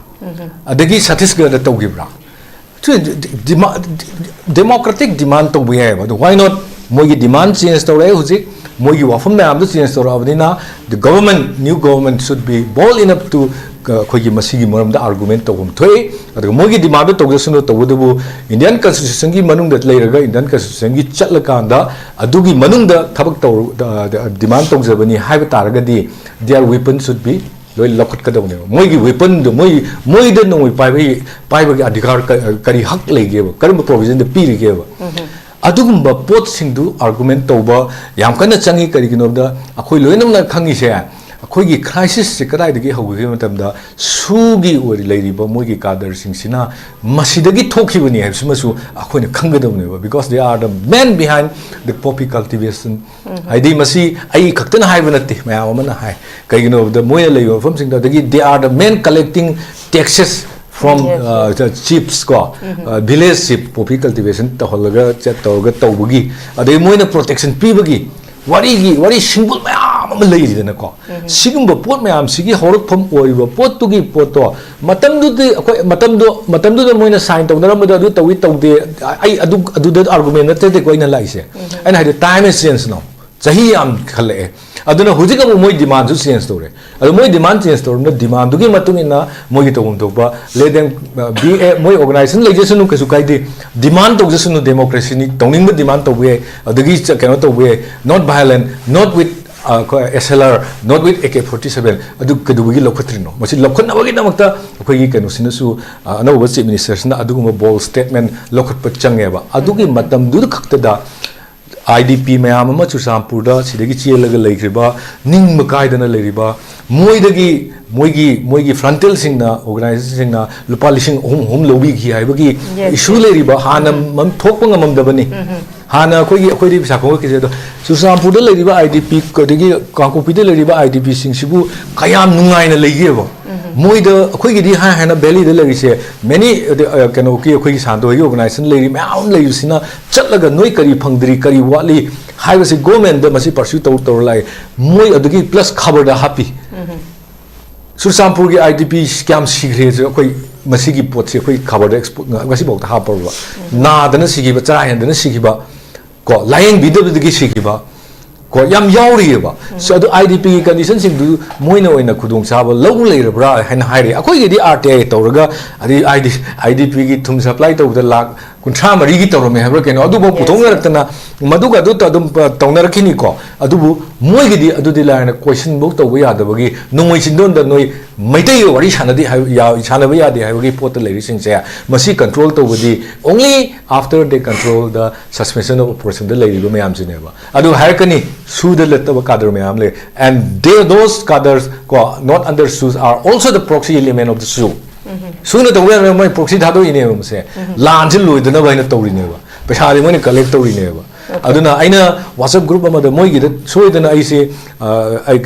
ꯑꯗꯒꯤ ꯁꯠꯇꯤꯁꯒꯔꯗ ꯇꯧꯈꯤꯕ꯭ꯔꯥ? ꯁꯤ ꯗꯤ-, ꯗꯤꯃꯥ-, democratic demand ꯇꯧꯕ ꯌꯥꯏꯑꯕ꯫ ꯑꯗꯣ why not? ꯃꯣꯏꯒꯤ demand change ꯇꯧꯔꯛꯑꯦ ꯍꯧꯖꯤꯛ, ꯃꯣꯏꯒꯤ ꯋꯥꯐꯝ ꯃꯌꯥꯝꯗꯣ change ꯇꯧꯔꯛꯑꯕꯅꯤꯅ, the government, new government should be bold enough to, ꯑ, ꯑꯩꯈꯣꯏꯒꯤ ꯃꯁꯤꯒꯤ ꯃꯔꯝꯗ argument ꯇꯧꯐꯝ ꯊꯣꯛꯏ꯫ ꯑꯗꯨꯒ ꯃꯣꯏꯒꯤ demandꯗꯣ ꯇꯧꯖꯁꯅꯨ, ꯇꯧꯕꯇꯕꯨ Indian constitutionꯒꯤ ꯃꯅꯨꯡꯗ ꯂꯩꯔꯒ Indian constitutionꯒꯤ ꯆꯠꯂꯀꯥꯟꯗ ꯑꯗꯨꯒꯤ ꯃꯅꯨꯡꯗ ꯊꯕꯛ ꯇꯧ-, ꯑ, demand ꯇꯧꯖꯕꯅꯤ ꯍꯥꯏꯕ ꯇꯥꯔꯒꯗꯤ, their weapon should be ꯂꯣꯏ ꯂꯧꯈꯠꯀꯗꯕꯅꯦꯕ꯫ ꯃꯣꯏꯒꯤ weaponꯗꯣ, ꯃꯣꯏ, ꯃꯣꯏꯗ ꯅꯣꯡꯃꯩ ꯄꯥꯏꯕꯒꯤ, ꯄꯥꯏꯕꯒꯤ ꯑꯙꯤꯀꯥꯔ ꯀ-, ꯀꯔꯤ ꯍꯛ ꯂꯩꯒꯦꯕ? ꯀꯔꯝꯕ provisionꯗ ꯄꯤꯔꯤꯒꯦꯕ? ꯑꯗꯨꯒꯨꯝꯕ ꯄꯣꯠꯁꯤꯡꯗꯨ argument ꯇꯧꯕ ꯌꯥꯝ ꯀꯟꯅ ꯆꯪꯉꯤ꯫ ꯀꯔꯤꯒꯤꯅꯣꯗ ꯑꯩꯈꯣꯏ ꯂꯣꯏꯅꯃꯛꯅ ꯈꯪꯉꯤꯁꯦ, ꯑ, ꯑꯩꯈꯣꯏꯒꯤ ꯈ꯭ꯔꯥꯏꯁꯤꯁꯁꯦ ꯀꯗꯥꯏꯗꯒꯤ ꯍꯧꯒꯦ ꯍꯥꯏꯕ ꯃꯇꯝꯗ, ꯁꯨꯒꯤ ꯑꯣꯏ ꯂꯩꯔꯤꯕ ꯃꯣꯏꯒꯤ ꯀꯥꯗꯔꯁꯤꯡꯁꯤꯅ ꯃꯁꯤꯗꯒꯤ ꯊꯣꯛꯈꯤꯕꯅꯤ ꯍꯥꯏꯕꯁꯤꯃꯁꯨ ꯑꯩꯈꯣꯏꯅ ꯈꯪꯒꯗꯕꯅꯦꯕ, because they are the man behind the poppy cultivation. ꯍꯥꯏꯗꯤ ꯃꯁꯤ ꯑꯩ ꯈꯛꯇꯅ ꯍꯥꯏꯕ ꯅꯠꯇꯦ, ꯃꯌꯥꯝ ꯑꯃꯅ ꯍꯥꯏ꯫ ꯀꯩꯒꯤꯅꯣ ꯍꯥꯏꯕꯗ ꯃꯣꯏꯅ ꯂꯩꯕ ꯃꯐꯝꯁꯤꯡꯗ, ꯑꯗꯒꯤ they are the man collecting taxes from Yes, yes. Chiefs ꯀꯣ, village chief poppy cultivation ꯇꯧꯍꯜꯂꯒ ꯆꯠ ꯇꯧꯔꯒ ꯇꯧꯕꯒꯤ, ꯑꯗꯩ ꯃꯣꯏꯅ protection ꯄꯤꯕꯒꯤ ꯋꯥꯔꯤꯒꯤ ꯋꯥꯔꯤ ꯁꯤꯡꯕꯨꯜ ꯃꯌꯥꯝ ꯑꯃ ꯂꯩꯔꯤꯗꯅꯀꯣ꯫ ꯁꯤꯒꯨꯝꯕ ꯄꯣꯠ ꯃꯌꯥꯝꯁꯤꯒꯤ ꯍꯧꯔꯛꯐꯝ ꯑꯣꯏꯔꯤꯕ ꯄꯣꯠꯇꯨꯒꯤ ꯄꯣꯠꯇꯣ ꯃꯇꯝꯗꯨꯗꯤ ꯑꯩꯈꯣꯏ ꯃꯇꯝꯗꯣ ꯃꯇꯝꯗꯨꯗ ꯃꯣꯏꯅ sign ꯇꯧꯅꯔꯝꯕꯗꯣ ꯑꯗꯨ ꯇꯧꯏ ꯇꯧꯗꯦ, ꯑꯩ ꯑꯗꯨ ꯑꯗꯨꯗ argument ꯅꯠꯇꯦꯀꯣ ꯑꯩꯅ ꯂꯥꯛꯏꯁꯦ꯫ ꯑꯩꯅ ꯍꯥꯏꯗꯤ time is change now, ꯆꯍꯤ ꯌꯥꯝꯈꯠꯂꯛꯑꯦ꯫ ꯑꯗꯨꯅ ꯍꯧꯖꯤꯛ ꯑꯃꯨꯛ ꯃꯣꯏ demandꯁꯨ change ꯇꯧꯔꯦ꯫ ꯑꯗꯣ ꯃꯣꯏ demand change ꯇꯧꯔꯕꯅꯤꯅ demandꯗꯨꯒꯤ ꯃꯇꯨꯡ ꯏꯟꯅ ꯃꯣꯏꯒꯤ ꯇꯧꯐꯝ ꯊꯣꯛꯄ, let them be a, ꯃꯣꯏ organization ꯂꯩꯖꯁꯅꯨ, ꯀꯩꯁꯨ ꯀꯥꯏꯗꯦ꯫ Demand ꯇꯧꯖꯁꯅꯨ, democracyꯅꯤ, ꯇꯧꯅꯤꯡꯕ demand ꯇꯧꯕ ꯌꯥꯏ꯫ ꯑꯗꯒꯤ ꯆ- ꯀꯩꯅꯣ ꯇꯧꯕ ꯌꯥꯏ, not violent, not with ꯑꯩꯈꯣꯏ S L R, not with A K forty seven꯫ ꯑꯗꯨ ꯀꯩꯗꯧꯕꯒꯤ ꯂꯧꯈꯠꯇ꯭ꯔꯤꯅꯣ? ꯃꯁꯤ ꯂꯧꯈꯠꯅꯕꯒꯤꯗꯃꯛꯇ ꯑꯩꯈꯣꯏꯒꯤ ꯀꯩꯅꯣꯁꯤꯅꯁꯨ, ꯑ, ꯑꯅꯧꯕ Chief Ministerꯁꯤꯅ ꯑꯗꯨꯒꯨꯝꯕ bold statement ꯂꯧꯈꯠꯄ ꯆꯪꯉꯦꯕ꯫ ꯑꯗꯨꯒꯤ ꯃꯇꯝꯗꯨꯗ ꯈꯛꯇꯗ I D P ꯃꯌꯥꯝ ꯑꯃ ꯆꯨꯔꯆꯥꯟꯄꯨꯔꯗ ꯁꯤꯗꯒꯤ ꯆꯦꯜꯂꯒ ꯂꯩꯈ꯭ꯔꯤꯕ, ꯅꯤꯡꯕ ꯀꯥꯏꯗꯅ ꯂꯩꯔꯤꯕ, ꯃꯣꯏꯗꯒꯤ ꯃꯣꯏꯒꯤ ꯃꯣꯏꯒꯤ frontalineꯁꯤꯡꯅ, organizationꯁꯤꯡꯅ ꯂꯨꯄꯥ ꯂꯤꯁꯤꯡ ꯑꯍꯨꯝ ꯑꯍꯨꯝ ꯂꯧꯕꯤꯈꯤ ꯍꯥꯏꯕꯒꯤ Yes, issue yes. ꯂꯩꯔꯤꯕ, ꯍꯥꯟꯅ ꯃꯝ- ꯊꯣꯛꯄ ꯉꯝꯃꯝꯗꯕꯅꯤ꯫ ꯍꯥꯟꯅ ꯑꯩꯈꯣꯏꯒꯤ ꯑꯩꯈꯣꯏꯗꯤ ꯄꯩꯁꯥ ꯈꯣꯝꯒꯠꯈꯤꯁꯦ, ꯑꯗꯣ ꯆꯨꯔꯆꯥꯟꯄꯨꯔꯗ ꯂꯩꯔꯤꯕ I D P, ꯑꯗꯒꯤ ꯀꯥꯡꯄꯣꯛꯄꯤꯗ ꯂꯩꯔꯤꯕ I D Pꯁꯤꯡꯁꯤꯕꯨ ꯀꯌꯥꯝ ꯅꯨꯡꯉꯥꯏꯅ ꯂꯩꯒꯦꯕ? ꯃꯣꯏꯗ ꯑꯩꯈꯣꯏꯒꯤꯗꯤ ꯍꯥꯏ ꯍꯥꯏꯅ valleyꯗ ꯂꯩꯔꯤꯁꯦ, many, ꯑ, ꯀꯩꯅꯣꯒꯤ ꯑꯩꯈꯣꯏꯒꯤ ꯁꯥꯟꯇꯣ ꯍꯣꯏꯒꯤ organization ꯂꯩꯔꯤ ꯃꯌꯥꯝ ꯑꯃ ꯂꯩꯔꯤꯁꯤꯅ ꯆꯠꯂꯒ ꯅꯣꯏ ꯀꯔꯤ ꯐꯪꯗ꯭ꯔꯤ, ꯀꯔꯤ ꯋꯥꯠꯂꯤ ꯍꯥꯏꯕꯁꯤ governmentꯗ ꯃꯁꯤ pursue ꯇꯧ ꯇꯧꯔ ꯂꯥꯛꯏ꯫ ꯃꯣꯏ ꯑꯗꯨꯒꯤ plus ꯈꯕꯔꯗ ꯍꯥꯞꯄꯤ꯫ ꯆꯨꯔꯆꯥꯟꯄꯨꯔꯒꯤ I D P ꯀꯌꯥꯝ ꯁꯤꯈ꯭ꯔꯦꯁꯦ ꯑꯩꯈꯣꯏ ꯃꯁꯤꯒꯤ ꯄꯣꯠꯁꯦ ꯑꯩꯈꯣꯏ ꯈꯕꯔꯗ expo-, ꯉꯁꯤꯐꯥꯎꯗ ꯍꯥꯞꯄꯕ꯫ ꯅꯥꯗꯅ ꯁꯤꯈꯤꯕ, ꯆꯔꯥ ꯍꯦꯟꯗꯅ ꯁꯤꯈꯤꯕ, ꯀꯣ, ꯂꯥꯌꯦꯡꯕꯤꯗꯕꯗꯒꯤ ꯁꯤꯈꯤꯕ, ꯀꯣ, ꯌꯥꯝ ꯌꯥꯎꯔꯤꯑꯕ꯫ So ꯑꯗꯨ I D Pꯒꯤ conditionꯁꯤꯡꯗꯨ ꯃꯣꯏꯅ ꯑꯣꯏꯅ ꯈꯨꯗꯣꯡꯆꯥꯕ ꯂꯧ ꯂꯩꯔꯕ꯭ꯔꯥ ꯍꯥꯏꯅ ꯍꯥꯏꯔꯦ꯫ ꯑꯩꯈꯣꯏꯒꯤꯗꯤ R T I ꯇꯧꯔꯒ, ꯑꯗꯩ I D, I D Pꯒꯤ ꯊꯨꯝ supply ꯇꯧꯕꯗ ꯂꯥꯛ ꯀꯨꯟꯊ꯭ꯔꯥ ꯃꯔꯤꯒꯤ ꯇꯧꯔꯝꯃꯦ ꯍꯥꯏꯕ꯭ꯔꯥ ꯀꯩꯅꯣ, ꯑꯗꯨꯐꯥꯎ ꯄꯨꯊꯣꯛꯅꯔꯛꯇꯅ ꯃꯗꯨꯒ ꯑꯗꯨ ꯑꯗꯨꯝ ꯇꯧꯅꯔꯛꯈꯤꯅꯤꯀꯣ꯫ ꯑꯗꯨꯕꯨ ꯃꯣꯏꯒꯤꯗꯤ ꯑꯗꯨꯗꯤ ꯂꯥꯏꯔꯅ ꯀꯣꯏꯁꯟꯐꯧ ꯇꯧꯕ ꯌꯥꯗꯕꯒꯤ, ꯅꯣꯡꯃꯩ ꯆꯤꯟꯗꯣꯟꯗ ꯅꯣꯏ ꯃꯩꯇꯩꯒ ꯋꯥꯔꯤ ꯁꯥꯟꯅꯗꯦ ꯍꯥꯏꯕ ꯌꯥ- ꯁꯥꯟꯅꯕ ꯌꯥꯗꯦ ꯍꯥꯏꯕꯒꯤ ꯄꯣꯠꯇ ꯂꯩꯔꯤꯁꯤꯡꯁꯦ, ꯃꯁꯤ ꯀꯟꯇ꯭ꯔꯣꯜ ꯇꯧꯕꯗꯤ only after they control the suspension of operationꯗ ꯂꯩꯔꯤꯕ ꯃꯌꯥꯝꯁꯤꯅꯦꯕ꯫ ꯑꯗꯨ ꯍꯥꯏꯔꯛꯀꯅꯤ, ꯁꯨꯗ ꯂꯦꯠꯇꯕ ꯀꯥꯗꯔ ꯃꯌꯥꯝ ꯂꯩ꯫ And they, those cadres ꯀꯣ, not under SoO are also the proxy element of the SoO꯫ ꯁꯨꯅ ꯇꯧꯕ ꯌꯥꯔꯣꯏ, ꯃꯣꯏ ꯄ꯭ꯔꯣꯛꯁꯤ ꯊꯥꯗꯣꯛꯏꯅꯦꯕ ꯃꯁꯦ꯫ ꯂꯥꯟꯁꯦ ꯂꯣꯏꯗꯅꯕ ꯍꯥꯏꯅ ꯇꯧꯔꯤꯅꯦꯕ, ꯄꯩꯁꯥꯗꯤ ꯃꯣꯏꯅ ꯀꯂꯦꯛ ꯇꯧꯔꯤꯅꯦꯕ꯫ ꯑꯗꯨꯅ ꯑꯩꯅ WhatsApp group ꯑꯃꯗ ꯃꯣꯏꯒꯤꯗ ꯁꯣꯏꯗꯅ ꯑꯩꯁꯦ, ꯑ, ꯑꯩ,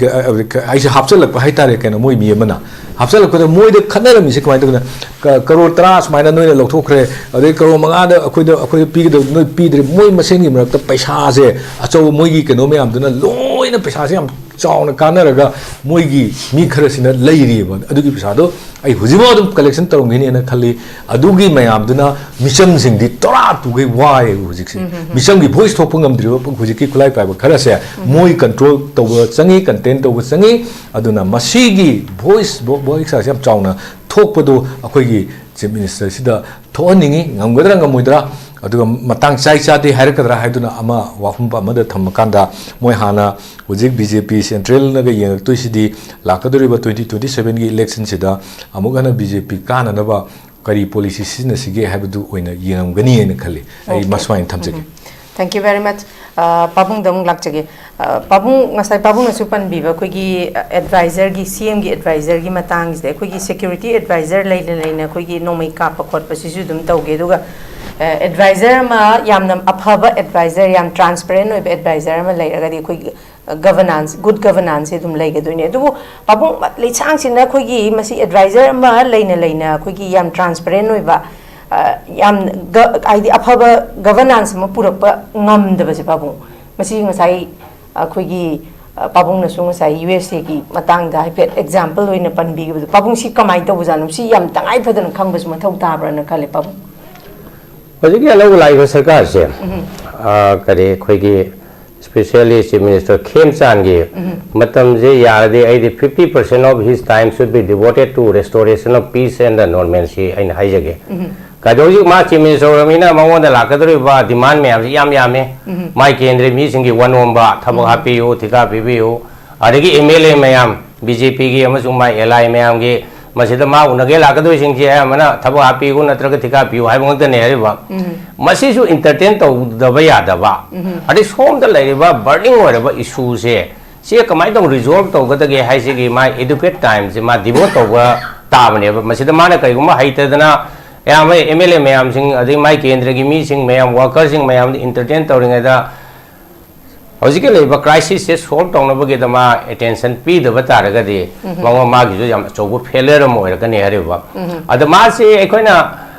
ꯑꯩꯁꯦ ꯍꯥꯞꯆꯤꯜꯂꯛꯄ ꯍꯥꯏꯇꯥꯔꯦ, ꯀꯩꯅꯣ, ꯃꯣꯏ ꯃꯤ ꯑꯃꯅ ꯍꯥꯞꯆꯤꯜꯂꯛꯄꯗ ꯃꯣꯏꯗ ꯈꯠꯅꯔꯝꯃꯤꯁꯦ ꯀꯃꯥꯏꯅ ꯇꯧꯒꯦꯅ, ꯀ- ꯀꯔꯣꯔ ꯇꯔꯥ ꯁꯨꯃꯥꯏꯅ ꯅꯣꯏꯅ ꯂꯧꯊꯣꯛꯈ꯭ꯔꯦ, ꯑꯗꯩ ꯀꯔꯣꯔ ꯃꯉꯥꯗ ꯑꯩꯈꯣꯏꯗ, ꯑꯩꯈꯣꯏꯗ ꯄꯤꯒꯗꯕ ꯅꯣꯏ ꯄꯤꯗ꯭ꯔꯦ, ꯃꯣꯏ ꯃꯁꯦꯟꯒꯤ ꯃꯔꯛꯇ ꯄꯩꯁꯥꯁꯦ ꯑꯆꯧꯕ ꯃꯣꯏꯒꯤ ꯀꯩꯅꯣ ꯃꯌꯥꯝꯗꯨꯅ ꯂꯣꯏꯅ ꯄꯩꯁꯥꯁꯦ ꯌꯥꯝ ꯆꯥꯎꯅ ꯀꯥꯟꯅꯔꯒ ꯃꯣꯏꯒꯤ ꯃꯤ ꯈꯔꯁꯤꯅ ꯂꯩꯔꯤꯑꯕ꯫ ꯑꯗꯨꯒꯤ ꯄꯩꯁꯥꯗꯣ ꯑꯩ ꯍꯧꯖꯤꯛꯐꯥꯎ ꯑꯗꯨꯝ ꯀꯂꯦꯛꯁꯟ ꯇꯧꯔꯝꯒꯅꯤꯅ ꯈꯜꯂꯤ꯫ ꯑꯗꯨꯒꯤ ꯃꯌꯥꯝꯗꯨꯅ ꯃꯤꯆꯝꯁꯤꯡꯗꯤ ꯇꯣꯔꯥ ꯇꯨꯒꯩ ꯋꯥꯏꯑꯦꯕ ꯍꯧꯖꯤꯛꯁꯦ꯫ ꯃꯤꯆꯝꯒꯤ ꯚꯣꯏꯁ ꯊꯣꯛꯄ ꯉꯝꯗ꯭ꯔꯤꯕ ꯍꯧꯖꯤꯛꯀꯤ ꯈꯨꯠꯂꯥꯏ ꯄꯥꯏꯕ ꯈꯔꯁꯦ ꯃꯣꯏ ꯀꯟꯇ꯭ꯔꯣꯜ ꯇꯧꯕ ꯆꯪꯉꯤ, ꯀꯟꯇꯦꯟ ꯇꯧꯕ ꯆꯪꯉꯤ꯫ ꯑꯗꯨꯅ ꯃꯁꯤꯒꯤ ꯚꯣꯏꯁ, ꯚꯣ- ꯚꯣꯏꯁ ꯑꯁꯤ ꯌꯥꯝ ꯆꯥꯎꯅ ꯊꯣꯛꯄꯗꯣ ꯑꯩꯈꯣꯏꯒꯤ ꯆꯤꯐ ꯃꯤꯅꯤꯁꯇꯔꯁꯤꯗ ꯊꯣꯛꯍꯟꯅꯤꯡꯉꯤ꯫ ꯉꯝꯒꯗ꯭ꯔꯥ ꯉꯝꯃꯣꯏꯗ꯭ꯔꯥ, ꯑꯗꯨꯒ ꯃꯇꯥꯡ ꯆꯥꯏ ꯆꯥꯗꯦ ꯍꯥꯏꯔꯛꯀꯗ꯭ꯔꯥ ꯍꯥꯏꯗꯨꯅ ꯑꯃ ꯋꯥꯐꯝ ꯑꯃꯗ ꯊꯝꯃꯀꯥꯟꯗ, ꯃꯣꯏ ꯍꯥꯟꯅ ꯍꯧꯖꯤꯛ BJP ꯁꯦꯟꯇ꯭ꯔꯦꯜꯅꯒ ꯌꯦꯡꯉꯛꯇꯣꯏꯁꯤꯗꯤ ꯂꯥꯛꯀꯗꯧꯔꯤꯕ twenty twenty sevenꯒꯤ ꯏꯂꯦꯛꯁꯟꯁꯤꯗ ꯑꯃꯨꯛ ꯍꯟꯅ BJP ꯀꯥꯅꯅꯕ ꯀꯔꯤ ꯄꯣꯂꯤꯁꯤ ꯁꯤꯖꯤꯟꯅꯁꯤꯒꯦ ꯍꯥꯏꯕꯗꯨ ꯑꯣꯏꯅ ꯌꯦꯡꯉꯝꯒꯅꯤ ꯍꯥꯏꯅ ꯈꯜꯂꯤ꯫ ꯑꯩ Okay. ꯃꯁꯨꯃꯥꯏꯅ ꯊꯝꯖꯒꯦ꯫ Thank you very much. ꯑ, ꯄꯥꯕꯨꯡꯗ ꯑꯃꯨꯛ ꯂꯥꯛꯆꯒꯦ꯫ ꯑ, ꯄꯥꯕꯨꯡ, ꯉꯁꯥꯏ ꯄꯥꯕꯨꯡꯅꯁꯨ ꯄꯟꯕꯤꯕ ꯑꯩꯈꯣꯏꯒꯤ, ꯑ, ꯑꯦꯗꯚꯥꯏꯖꯔꯒꯤ, CMꯒꯤ ꯑꯦꯗꯚꯥꯏꯖꯔꯒꯤ ꯃꯇꯥꯡꯁꯤꯗ, ꯑꯩꯈꯣꯏꯒꯤ ꯁꯦꯀ꯭ꯌꯨꯔꯤꯇꯤ ꯑꯦꯗꯚꯥꯏꯖꯔ ꯂꯩꯅ ꯂꯩꯅ ꯑꯩꯈꯣꯏꯒꯤ ꯅꯣꯡꯃꯩ ꯀꯥꯞꯄ ꯈꯣꯠꯄꯁꯤꯁꯨ ꯑꯗꯨꯝ ꯇꯧꯒꯦ꯫ ꯑꯗꯨꯒ, ꯑ, ꯑꯦꯗꯚꯥꯏꯖꯔ ꯑꯃ, ꯌꯥꯝꯅ ꯑꯐꯕ ꯑꯦꯗꯚꯥꯏꯖꯔ, ꯌꯥꯝ ꯇ꯭ꯔꯥꯟꯁꯄꯦꯔꯦꯟ ꯑꯣꯏꯕ ꯑꯦꯗꯚꯥꯏꯖꯔ ꯑꯃ ꯂꯩꯔꯒꯗꯤ ꯑꯩꯈꯣꯏꯒꯤ, ꯑ, ꯒꯚꯔꯅꯥꯟꯁ, ꯒꯨꯗ ꯒꯚꯔꯅꯥꯟꯁꯁꯦ ꯑꯗꯨꯝ ꯂꯩꯒꯗꯣꯏꯅꯦ꯫ ꯑꯗꯨꯕꯨ ꯄꯥꯕꯨꯡ, ꯂꯩꯁꯥꯡꯁꯤꯟꯅ ꯑꯩꯈꯣꯏꯒꯤ ꯃꯁꯤ ꯑꯦꯗꯚꯥꯏꯖꯔ ꯑꯃ ꯂꯩꯅ ꯂꯩꯅ ꯑꯩꯈꯣꯏꯒꯤ ꯌꯥꯝ ꯇ꯭ꯔꯥꯟꯁꯄꯦꯔꯦꯟ ꯑꯣꯏꯕ, ꯑ, ꯌꯥꯝ ꯒ-, ꯍꯥꯏꯗꯤ ꯑꯐꯕ ꯒꯚꯔꯅꯥꯟꯁ ꯑꯃ ꯄꯨꯔꯛꯄ ꯉꯝꯗꯕꯁꯦ ꯄꯥꯕꯨꯡ, ꯃꯁꯤ ꯉꯁꯥꯏ ꯑꯩꯈꯣꯏꯒꯤ, ꯑ, ꯄꯥꯕꯨꯡꯅꯁꯨ ꯉꯁꯥꯏ USAꯒꯤ ꯃꯇꯥꯡꯗ ꯍꯥꯏꯐꯦꯠ ꯑꯦꯛꯖꯥꯝꯄꯜ ꯑꯣꯏꯅ ꯄꯟꯕꯤꯈꯤꯕꯗꯣ, ꯄꯥꯕꯨꯡ, ꯁꯤ ꯀꯃꯥꯏꯅ ꯇꯧꯕꯖꯥꯠꯅꯣ? ꯁꯤ ꯌꯥꯝ ꯇꯉꯥꯏ ꯐꯗꯅ ꯈꯪꯕꯁꯨ ꯃꯊꯧ ꯇꯥꯕ꯭ꯔꯥꯅ ꯈꯜꯂꯦ ꯄꯥꯕꯨꯡ꯫ ꯍꯧꯖꯤꯛꯀꯤ ꯑꯅꯧꯕ ꯂꯥꯛꯏꯕ ꯁꯔꯀꯥꯔꯁꯦ, ꯑ, ꯀꯔꯤ, ꯑꯩꯈꯣꯏꯒꯤ specially Chief Minister ꯈꯦꯝꯆꯥꯟꯒꯤ ꯃꯇꯝꯁꯦ ꯌꯥꯔꯗꯤ ꯑꯩꯗꯤ fifty percent of his time should be devoted to restoration of peace and the normalcy ꯑꯩꯅ ꯍꯥꯏꯖꯒꯦ꯫ ꯀꯩꯗꯧ ꯍꯧꯖꯤꯛ ꯃꯥ ꯆꯤꯐ ꯃꯤꯅꯤꯁꯇꯔ ꯑꯣꯏꯔꯕꯅꯤꯅ ꯃꯉꯣꯟꯗ ꯂꯥꯛꯀꯗꯧꯔꯤꯕ ꯗꯤꯃꯥꯟ ꯃꯌꯥꯝꯁꯤ ꯌꯥꯝ ꯌꯥꯝꯃꯦ꯫ ꯃꯥꯏ ꯀꯦꯟꯗ꯭ꯔꯒꯤ ꯃꯤꯁꯤꯡꯒꯤ ꯋꯥꯅꯣꯝꯕ, ꯊꯕꯛ ꯍꯥꯞꯄꯤꯌꯨ, ꯊꯤꯀꯥ ꯄꯤꯕꯤꯌꯨ, ꯑꯗꯒꯤ ꯑꯦꯝ ꯑꯦꯜ ꯑꯦ ꯃꯌꯥꯝ, ꯕꯤ ꯖꯦ ꯄꯤꯒꯤ ꯑꯃꯁꯨꯡ ꯃꯥꯏ ꯑꯦꯂꯥꯏ ꯃꯌꯥꯝꯒꯤ, ꯃꯁꯤꯗ ꯃꯥ ꯎꯅꯒꯦ ꯂꯥꯛꯀꯗꯣꯏꯁꯤꯡꯁꯦ ꯑꯌꯥꯝꯕꯅ ꯊꯕꯛ ꯍꯥꯞꯄꯤꯌꯨ ꯅꯠꯇ꯭ꯔꯒ ꯊꯤꯀꯥ ꯄꯤꯌꯨ ꯍꯥꯏꯕ ꯉꯛꯇꯅꯦ ꯍꯥꯏꯔꯤꯕ꯫ ꯃꯁꯤꯁꯨ ꯏꯟꯇꯔꯇꯦꯟ ꯇꯧꯗꯕ ꯌꯥꯗꯕ꯫ ꯑꯗꯩ ꯁꯣꯝꯗ ꯂꯩꯔꯤꯕ ꯕꯔꯅꯤꯡ ꯑꯣꯏꯔꯕ ꯏꯁꯨꯁꯦ ꯁꯤ ꯀꯃꯥꯏꯅ ꯇꯧꯅ ꯔꯤꯖꯣꯜꯕ ꯇꯧꯒꯗꯒꯦ ꯍꯥꯏꯁꯤꯒꯤ ꯃꯥ ꯑꯦꯗꯨꯀꯦꯠ ꯇꯥꯏꯝꯁꯦ ꯃꯥ ꯗꯤꯚꯣꯠ ꯇꯧꯕ ꯇꯥꯕꯅꯦꯕ꯫ ꯃꯁꯤꯗ ꯃꯥꯅ ꯀꯔꯤꯒꯨꯝꯕ ꯍꯩꯇꯗꯅ ꯑꯌꯥꯝꯕ ꯑꯦꯝ ꯑꯦꯜ ꯑꯦ ꯃꯌꯥꯝꯁꯤꯡ, ꯑꯗꯩ ꯃꯥꯏ ꯀꯦꯟꯗ꯭ꯔꯒꯤ ꯃꯤꯁꯤꯡ ꯃꯌꯥꯝ, ꯋꯥꯔꯀꯔꯁꯤꯡ ꯃꯌꯥꯝꯗ ꯏꯟꯇꯔꯇꯦꯟ ꯇꯧꯔꯤꯉꯩꯗ ꯍꯧꯖꯤꯛꯀꯤ ꯂꯩꯔꯤꯕ ꯀ꯭ꯔꯥꯏꯁꯤꯁꯁꯦ ꯁꯣꯜꯕ ꯇꯧꯅꯕꯒꯤꯗꯃꯛ ꯑꯦꯇꯦꯟꯁꯟ ꯄꯤꯗꯕ ꯇꯥꯔꯒꯗꯤ ꯃꯉꯣꯟ ꯃꯥꯒꯤꯁꯨ ꯌꯥꯝ ꯑꯆꯧꯕ ꯐꯦꯂꯤꯌꯔ ꯑꯃ ꯑꯣꯏꯔꯛꯀꯅꯤ ꯍꯥꯏꯔꯤꯕ꯫ ꯑꯗ ꯃꯥꯁꯦ ꯑꯩꯈꯣꯏꯅ,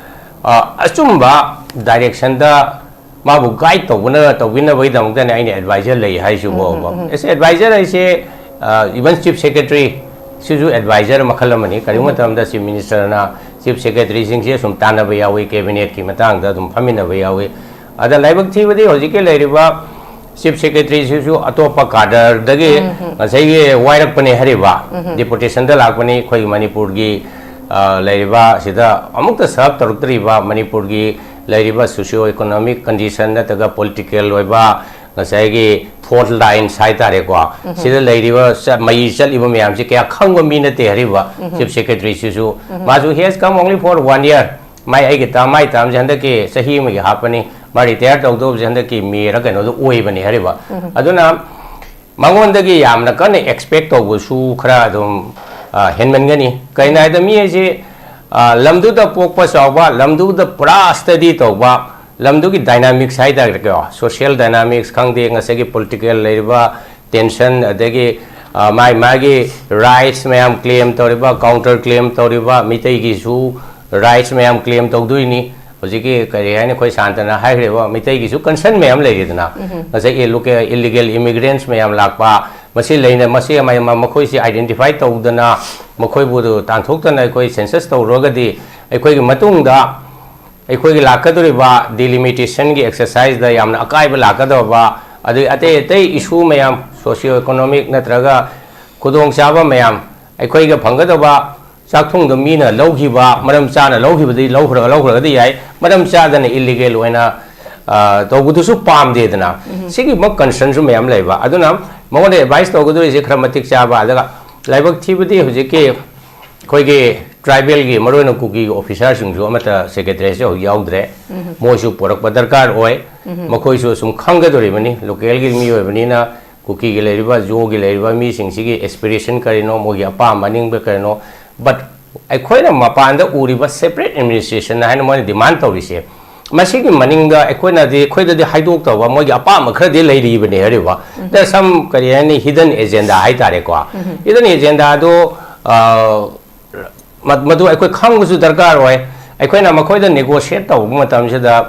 ꯑ, ꯑꯆꯨꯝꯕ ꯗꯥꯏꯔꯦꯛꯁꯟꯗ ꯃꯥꯕꯨ ꯒꯥꯏꯗ ꯇꯧꯕꯅ, ꯇꯧꯕꯤꯅꯕꯒꯤꯗꯃꯛꯇꯅꯦ ꯑꯩꯅ ꯑꯦꯗꯚꯥꯏꯖꯔ ꯂꯩ ꯍꯥꯏꯁꯤꯕꯣꯕ꯫ ꯑꯦꯁ ꯑꯦꯗꯚꯥꯏꯖꯔ ꯍꯥꯏꯁꯦ, ꯑ, ꯏꯚꯟ ꯆꯤꯐ ꯁꯦꯀ꯭ꯔꯦꯇꯔꯤ ꯁꯤꯁꯨ ꯑꯦꯗꯚꯥꯏꯖꯔ ꯃꯈꯜ ꯑꯃꯅꯤ꯫ ꯀꯔꯤꯒꯨꯝꯕ ꯃꯇꯝꯗ ꯆꯤꯐ ꯃꯤꯅꯤꯁꯇꯔꯅ ꯆꯤꯐ ꯁꯦꯀ꯭ꯔꯦꯇꯔꯤꯁꯤꯡꯁꯦ ꯁꯨꯝ ꯇꯥꯟꯅꯕ ꯌꯥꯎꯏ, ꯀꯦꯕꯤꯅꯦꯠꯀꯤ ꯃꯇꯥꯡꯗ ꯑꯗꯨꯝ ꯐꯝꯃꯤꯟꯅꯕ ꯌꯥꯎꯏ꯫ ꯑꯗ ꯂꯥꯏꯕꯛ ꯊꯤꯕꯗꯤ ꯍꯧꯖꯤꯛꯀꯤ ꯂꯩꯔꯤꯕ ꯆꯤꯐ ꯁꯦꯀ꯭ꯔꯦꯇꯔꯤꯁꯤꯁꯨ ꯑꯇꯣꯞꯄ ꯀꯥꯗꯔꯗꯒꯤ ꯉꯁꯥꯏꯒꯤ ꯋꯥꯏꯔꯛꯄꯅꯦ ꯍꯥꯏꯔꯤꯕ꯫ ꯗꯤꯄꯨꯇꯦꯁꯟꯗ ꯂꯥꯛꯄꯅꯤ꯫ ꯑꯩꯈꯣꯏꯒꯤ ꯃꯅꯤꯄꯨꯔꯒꯤ, ꯑ, ꯂꯩꯔꯤꯕ ꯁꯤꯗ ꯑꯃꯨꯛꯇ ꯁꯔꯚ ꯇꯧꯔꯛꯇ꯭ꯔꯤꯕ ꯃꯅꯤꯄꯨꯔꯒꯤ ꯂꯩꯔꯤꯕ ꯁꯣꯁꯤꯌꯣ ꯏꯀꯣꯅꯣꯃꯤꯛ ꯀꯟꯗꯤꯁꯟ ꯅꯠꯇ꯭ꯔꯒ ꯄꯣꯂꯤꯇꯤꯀꯦꯜ ꯑꯣꯏꯕ ꯉꯁꯥꯏꯒꯤ ꯐ꯭ꯔꯟꯠ ꯂꯥꯏꯟꯁ ꯍꯥꯏꯇꯥꯔꯦꯀꯣ, ꯁꯤꯗ ꯂꯩꯔꯤꯕ ꯆ-, ꯃꯩ ꯆꯠꯂꯤꯕ ꯃꯌꯥꯝꯁꯤ ꯀꯌꯥ ꯈꯪꯕ ꯃꯤ ꯅꯠꯇꯦ ꯍꯥꯏꯔꯤꯕ ꯆꯤꯐ ꯁꯦꯀ꯭ꯔꯦꯇꯔꯤꯁꯤꯁꯨ꯫ ꯃꯥꯁꯨ he has come only for one year꯫ ꯃꯥꯏ ꯑꯩꯒꯤ ꯇꯥꯝ, ꯃꯥꯏ ꯇꯥꯝꯁꯦ ꯍꯟꯗꯛꯀꯤ ꯆꯍꯤ ꯑꯃꯒꯤ ꯍꯥꯞꯄꯅꯤ꯫ ꯃꯥ ꯔꯤꯇꯥꯌꯔ ꯇꯧꯗꯧꯕꯁꯦ ꯍꯟꯗꯛꯀꯤ ꯃꯦꯔ ꯀꯩꯅꯣꯗ ꯑꯣꯏꯕꯅꯤ ꯍꯥꯏꯔꯤꯕ꯫ ꯑꯗꯨꯅ ꯃꯉꯣꯟꯗꯒꯤ ꯌꯥꯝꯅ ꯀꯟꯅ ꯑꯦꯛꯁꯄꯦꯛ ꯇꯧꯕꯁꯨ ꯈꯔ ꯑꯗꯨꯝ, ꯑ, ꯍꯦꯟꯃꯟꯒꯅꯤ꯫ ꯀꯩꯅꯣ ꯍꯥꯏꯗ ꯃꯤ ꯍꯥꯏꯁꯤ, ꯑ, ꯂꯝꯗꯨꯗ ꯄꯣꯛꯄ ꯆꯥꯎꯕ, ꯂꯝꯗꯨꯗ ꯄꯨꯔꯥ ꯁ꯭ꯇꯗꯤ ꯇꯧꯕ, ꯂꯝꯗꯨꯒꯤ ꯗꯥꯏꯅꯥꯃꯤꯛꯁ ꯍꯥꯏꯇꯥꯔꯦꯀꯣ, ꯁꯣꯁꯤꯌꯦꯜ ꯗꯥꯏꯅꯥꯃꯤꯛꯁ ꯈꯪꯗꯦ, ꯉꯁꯥꯏꯒꯤ ꯄꯣꯂꯤꯇꯤꯀꯦꯜ ꯂꯩꯔꯤꯕ ꯇꯦꯟꯁꯟ, ꯑꯗꯒꯤ, ꯑ, ꯃꯥꯏ ꯃꯥꯒꯤ ꯔꯥꯏꯠꯁ ꯃꯌꯥꯝ ꯀ꯭ꯂꯦꯝ ꯇꯧꯔꯤꯕ, ꯀꯥꯎꯟꯇꯔ ꯀ꯭ꯂꯦꯝ ꯇꯧꯔꯤꯕ, ꯃꯤꯇꯩꯒꯤꯁꯨ ꯔꯥꯏꯠꯁ ꯃꯌꯥꯝ ꯀ꯭ꯂꯦꯝ ꯇꯧꯗꯣꯏꯅꯤ꯫ ꯍꯧꯖꯤꯛꯀꯤ ꯀꯔꯤ ꯍꯥꯏꯅꯤ, ꯑꯩꯈꯣꯏ ꯁꯥꯟꯇꯅ ꯍꯥꯏꯈ꯭ꯔꯤꯕ ꯃꯤꯇꯩꯒꯤꯁꯨ ꯀꯟꯁꯔꯟ ꯃꯌꯥꯝ ꯂꯩꯔꯤꯗꯅ, ꯉꯁꯥꯏ ꯏꯂꯤꯒꯦꯜ ꯏꯃꯤꯒ꯭ꯔꯦꯟꯠꯁ ꯃꯌꯥꯝ ꯂꯥꯛꯄ, ꯃꯁꯤ ꯂꯩꯅ, ꯃꯁꯤ ꯑꯃ-, ꯑꯃ-, ꯃꯈꯣꯏꯁꯤ ꯑꯥꯏꯗꯦꯟꯇꯤꯐꯥꯏ ꯇꯧꯗꯅ, ꯃꯈꯣꯏꯕꯨ ꯇꯥꯟꯊꯣꯛꯇꯅ ꯑꯩꯈꯣꯏ ꯁꯦꯟꯁꯁ ꯇꯧꯔꯨꯔꯒꯗꯤ ꯑꯩꯈꯣꯏꯒꯤ ꯃꯇꯨꯡꯗ ꯑꯩꯈꯣꯏꯒꯤ ꯂꯥꯛꯀꯗꯧꯔꯤꯕ ꯗꯤꯂꯤꯃꯤꯇꯦꯁꯟꯒꯤ ꯑꯦꯛꯁꯔꯁꯥꯏꯖꯇ ꯌꯥꯝꯅ ꯑꯀꯥꯏꯕ ꯂꯥꯛꯀꯗꯧꯕ, ꯑꯗꯒꯤ ꯑꯇꯩ ꯑꯇꯩ ꯏꯁꯨ ꯃꯌꯥꯝ, ꯁꯣꯁꯤꯌꯣ ꯏꯀꯣꯅꯣꯃꯤꯛ ꯅꯠꯇ꯭ꯔꯒ ꯈꯨꯗꯣꯡꯆꯥꯕ ꯃꯌꯥꯝ, ꯑꯩꯈꯣꯏꯒ ꯐꯪꯒꯗꯧꯕ ꯆꯥꯛꯊꯨꯡꯗ ꯃꯤꯅ ꯂꯧꯈꯤꯕ, ꯃꯔꯝ ꯆꯥꯅ ꯂꯧꯈꯤꯕꯗꯤ ꯂꯧꯈ꯭ꯔꯒ, ꯂꯧꯈ꯭ꯔꯒꯗꯤ ꯌꯥꯏ, ꯃꯔꯝ ꯆꯥꯗꯅ ꯏꯂꯤꯒꯦꯜ ꯑꯣꯏꯅ, ꯑ, ꯇꯧꯕꯗꯨꯁꯨ ꯄꯥꯝꯗꯦꯗꯅ꯫ ꯎꯝ꯫ ꯁꯤꯒꯤ ꯀꯟꯁꯔꯟꯁꯨ ꯃꯌꯥꯝ ꯂꯩꯕ꯫ ꯑꯗꯨꯅ ꯃꯉꯣꯟꯗ ꯑꯦꯗꯚꯥꯏꯁ ꯇꯧꯒꯗꯧꯔꯤꯁꯦ ꯈꯔ ꯃꯇꯤꯛ ꯆꯥꯕ, ꯑꯗꯨꯒ ꯂꯥꯏꯕꯛ ꯊꯤꯕꯗꯤ ꯍꯧꯖꯤꯛꯀꯤ ꯑꯩꯈꯣꯏꯒꯤ ꯇ꯭ꯔꯥꯏꯕꯦꯜꯒꯤ, ꯃꯔꯨꯑꯣꯏꯅ ꯀꯨꯀꯤꯒꯤ ꯑꯣꯐꯤꯁꯥꯔꯁꯤꯡꯁꯨ ꯑꯃꯠꯇ ꯁꯦꯀ꯭ꯔꯦꯇꯔꯤꯌꯦꯠꯁꯦ ꯍꯧꯖꯤꯛ ꯌꯥꯎꯗ꯭ꯔꯦ꯫ ꯎꯝ꯫ ꯃꯣꯏꯁꯨ ꯄꯣꯔꯛꯄ ꯗꯔꯀꯥꯔ ꯑꯣꯏ꯫ ꯎꯝ꯫ ꯃꯈꯣꯏꯁꯨ ꯁꯨꯝ ꯈꯪꯒꯗꯧꯔꯤꯕꯅꯤ, ꯂꯣꯀꯦꯜꯒꯤ ꯃꯤꯑꯣꯏꯕꯅꯤꯅ ꯀꯨꯀꯤꯒꯤ ꯂꯩꯔꯤꯕ, ꯖꯣꯒꯤ ꯂꯩꯔꯤꯕ ꯃꯤꯁꯤꯡꯁꯤꯒꯤ ꯑꯦꯁꯄꯤꯔꯦꯁꯟ ꯀꯔꯤꯅꯣ, ꯃꯣꯏꯒꯤ ꯑꯄꯥꯝꯕ ꯑꯅꯤꯡꯕ ꯀꯔꯤꯅꯣ꯫ But ꯑꯩꯈꯣꯏꯅ ꯃꯄꯥꯟꯗ ꯎꯔꯤꯕ ꯁꯦꯄꯔꯦꯠ ꯑꯦꯗꯃꯤꯅꯤꯁꯇ꯭ꯔꯦꯁꯟ ꯍꯥꯏꯅ ꯃꯣꯏꯅ ꯗꯤꯃꯥꯟ ꯇꯧꯔꯤꯁꯦ, ꯃꯁꯤꯒꯤ ꯃꯅꯤꯡꯗ ꯑꯩꯈꯣꯏꯅꯗꯤ, ꯑꯩꯈꯣꯏꯗꯗꯤ ꯍꯥꯏꯗꯣꯛꯇꯕ ꯃꯣꯏꯒꯤ ꯑꯄꯥꯝꯕ ꯈꯔꯗꯤ ꯂꯩꯔꯤꯕꯅꯦ ꯍꯥꯏꯔꯤꯕ꯫ ꯎꯝ꯫ There are some, ꯀꯔꯤ ꯍꯥꯏꯅꯤ, ꯍꯤꯗꯟ ꯑꯦꯖꯦꯟꯗꯥ ꯍꯥꯏꯇꯥꯔꯦꯀꯣ꯫ ꯎꯝ꯫ ꯍꯤꯗꯟ ꯑꯦꯖꯦꯟꯗꯥꯗꯣ, ꯑ, ꯃ-, ꯃꯗꯨ ꯑꯩꯈꯣꯏ ꯈꯪꯕꯁꯨ ꯗꯔꯀꯥꯔ ꯑꯣꯏ꯫ ꯑꯩꯈꯣꯏꯅ ꯃꯈꯣꯏꯗ ꯅꯦꯒꯣꯁꯤꯌꯦꯠ ꯇꯧꯕ ꯃꯇꯝꯁꯤꯗ,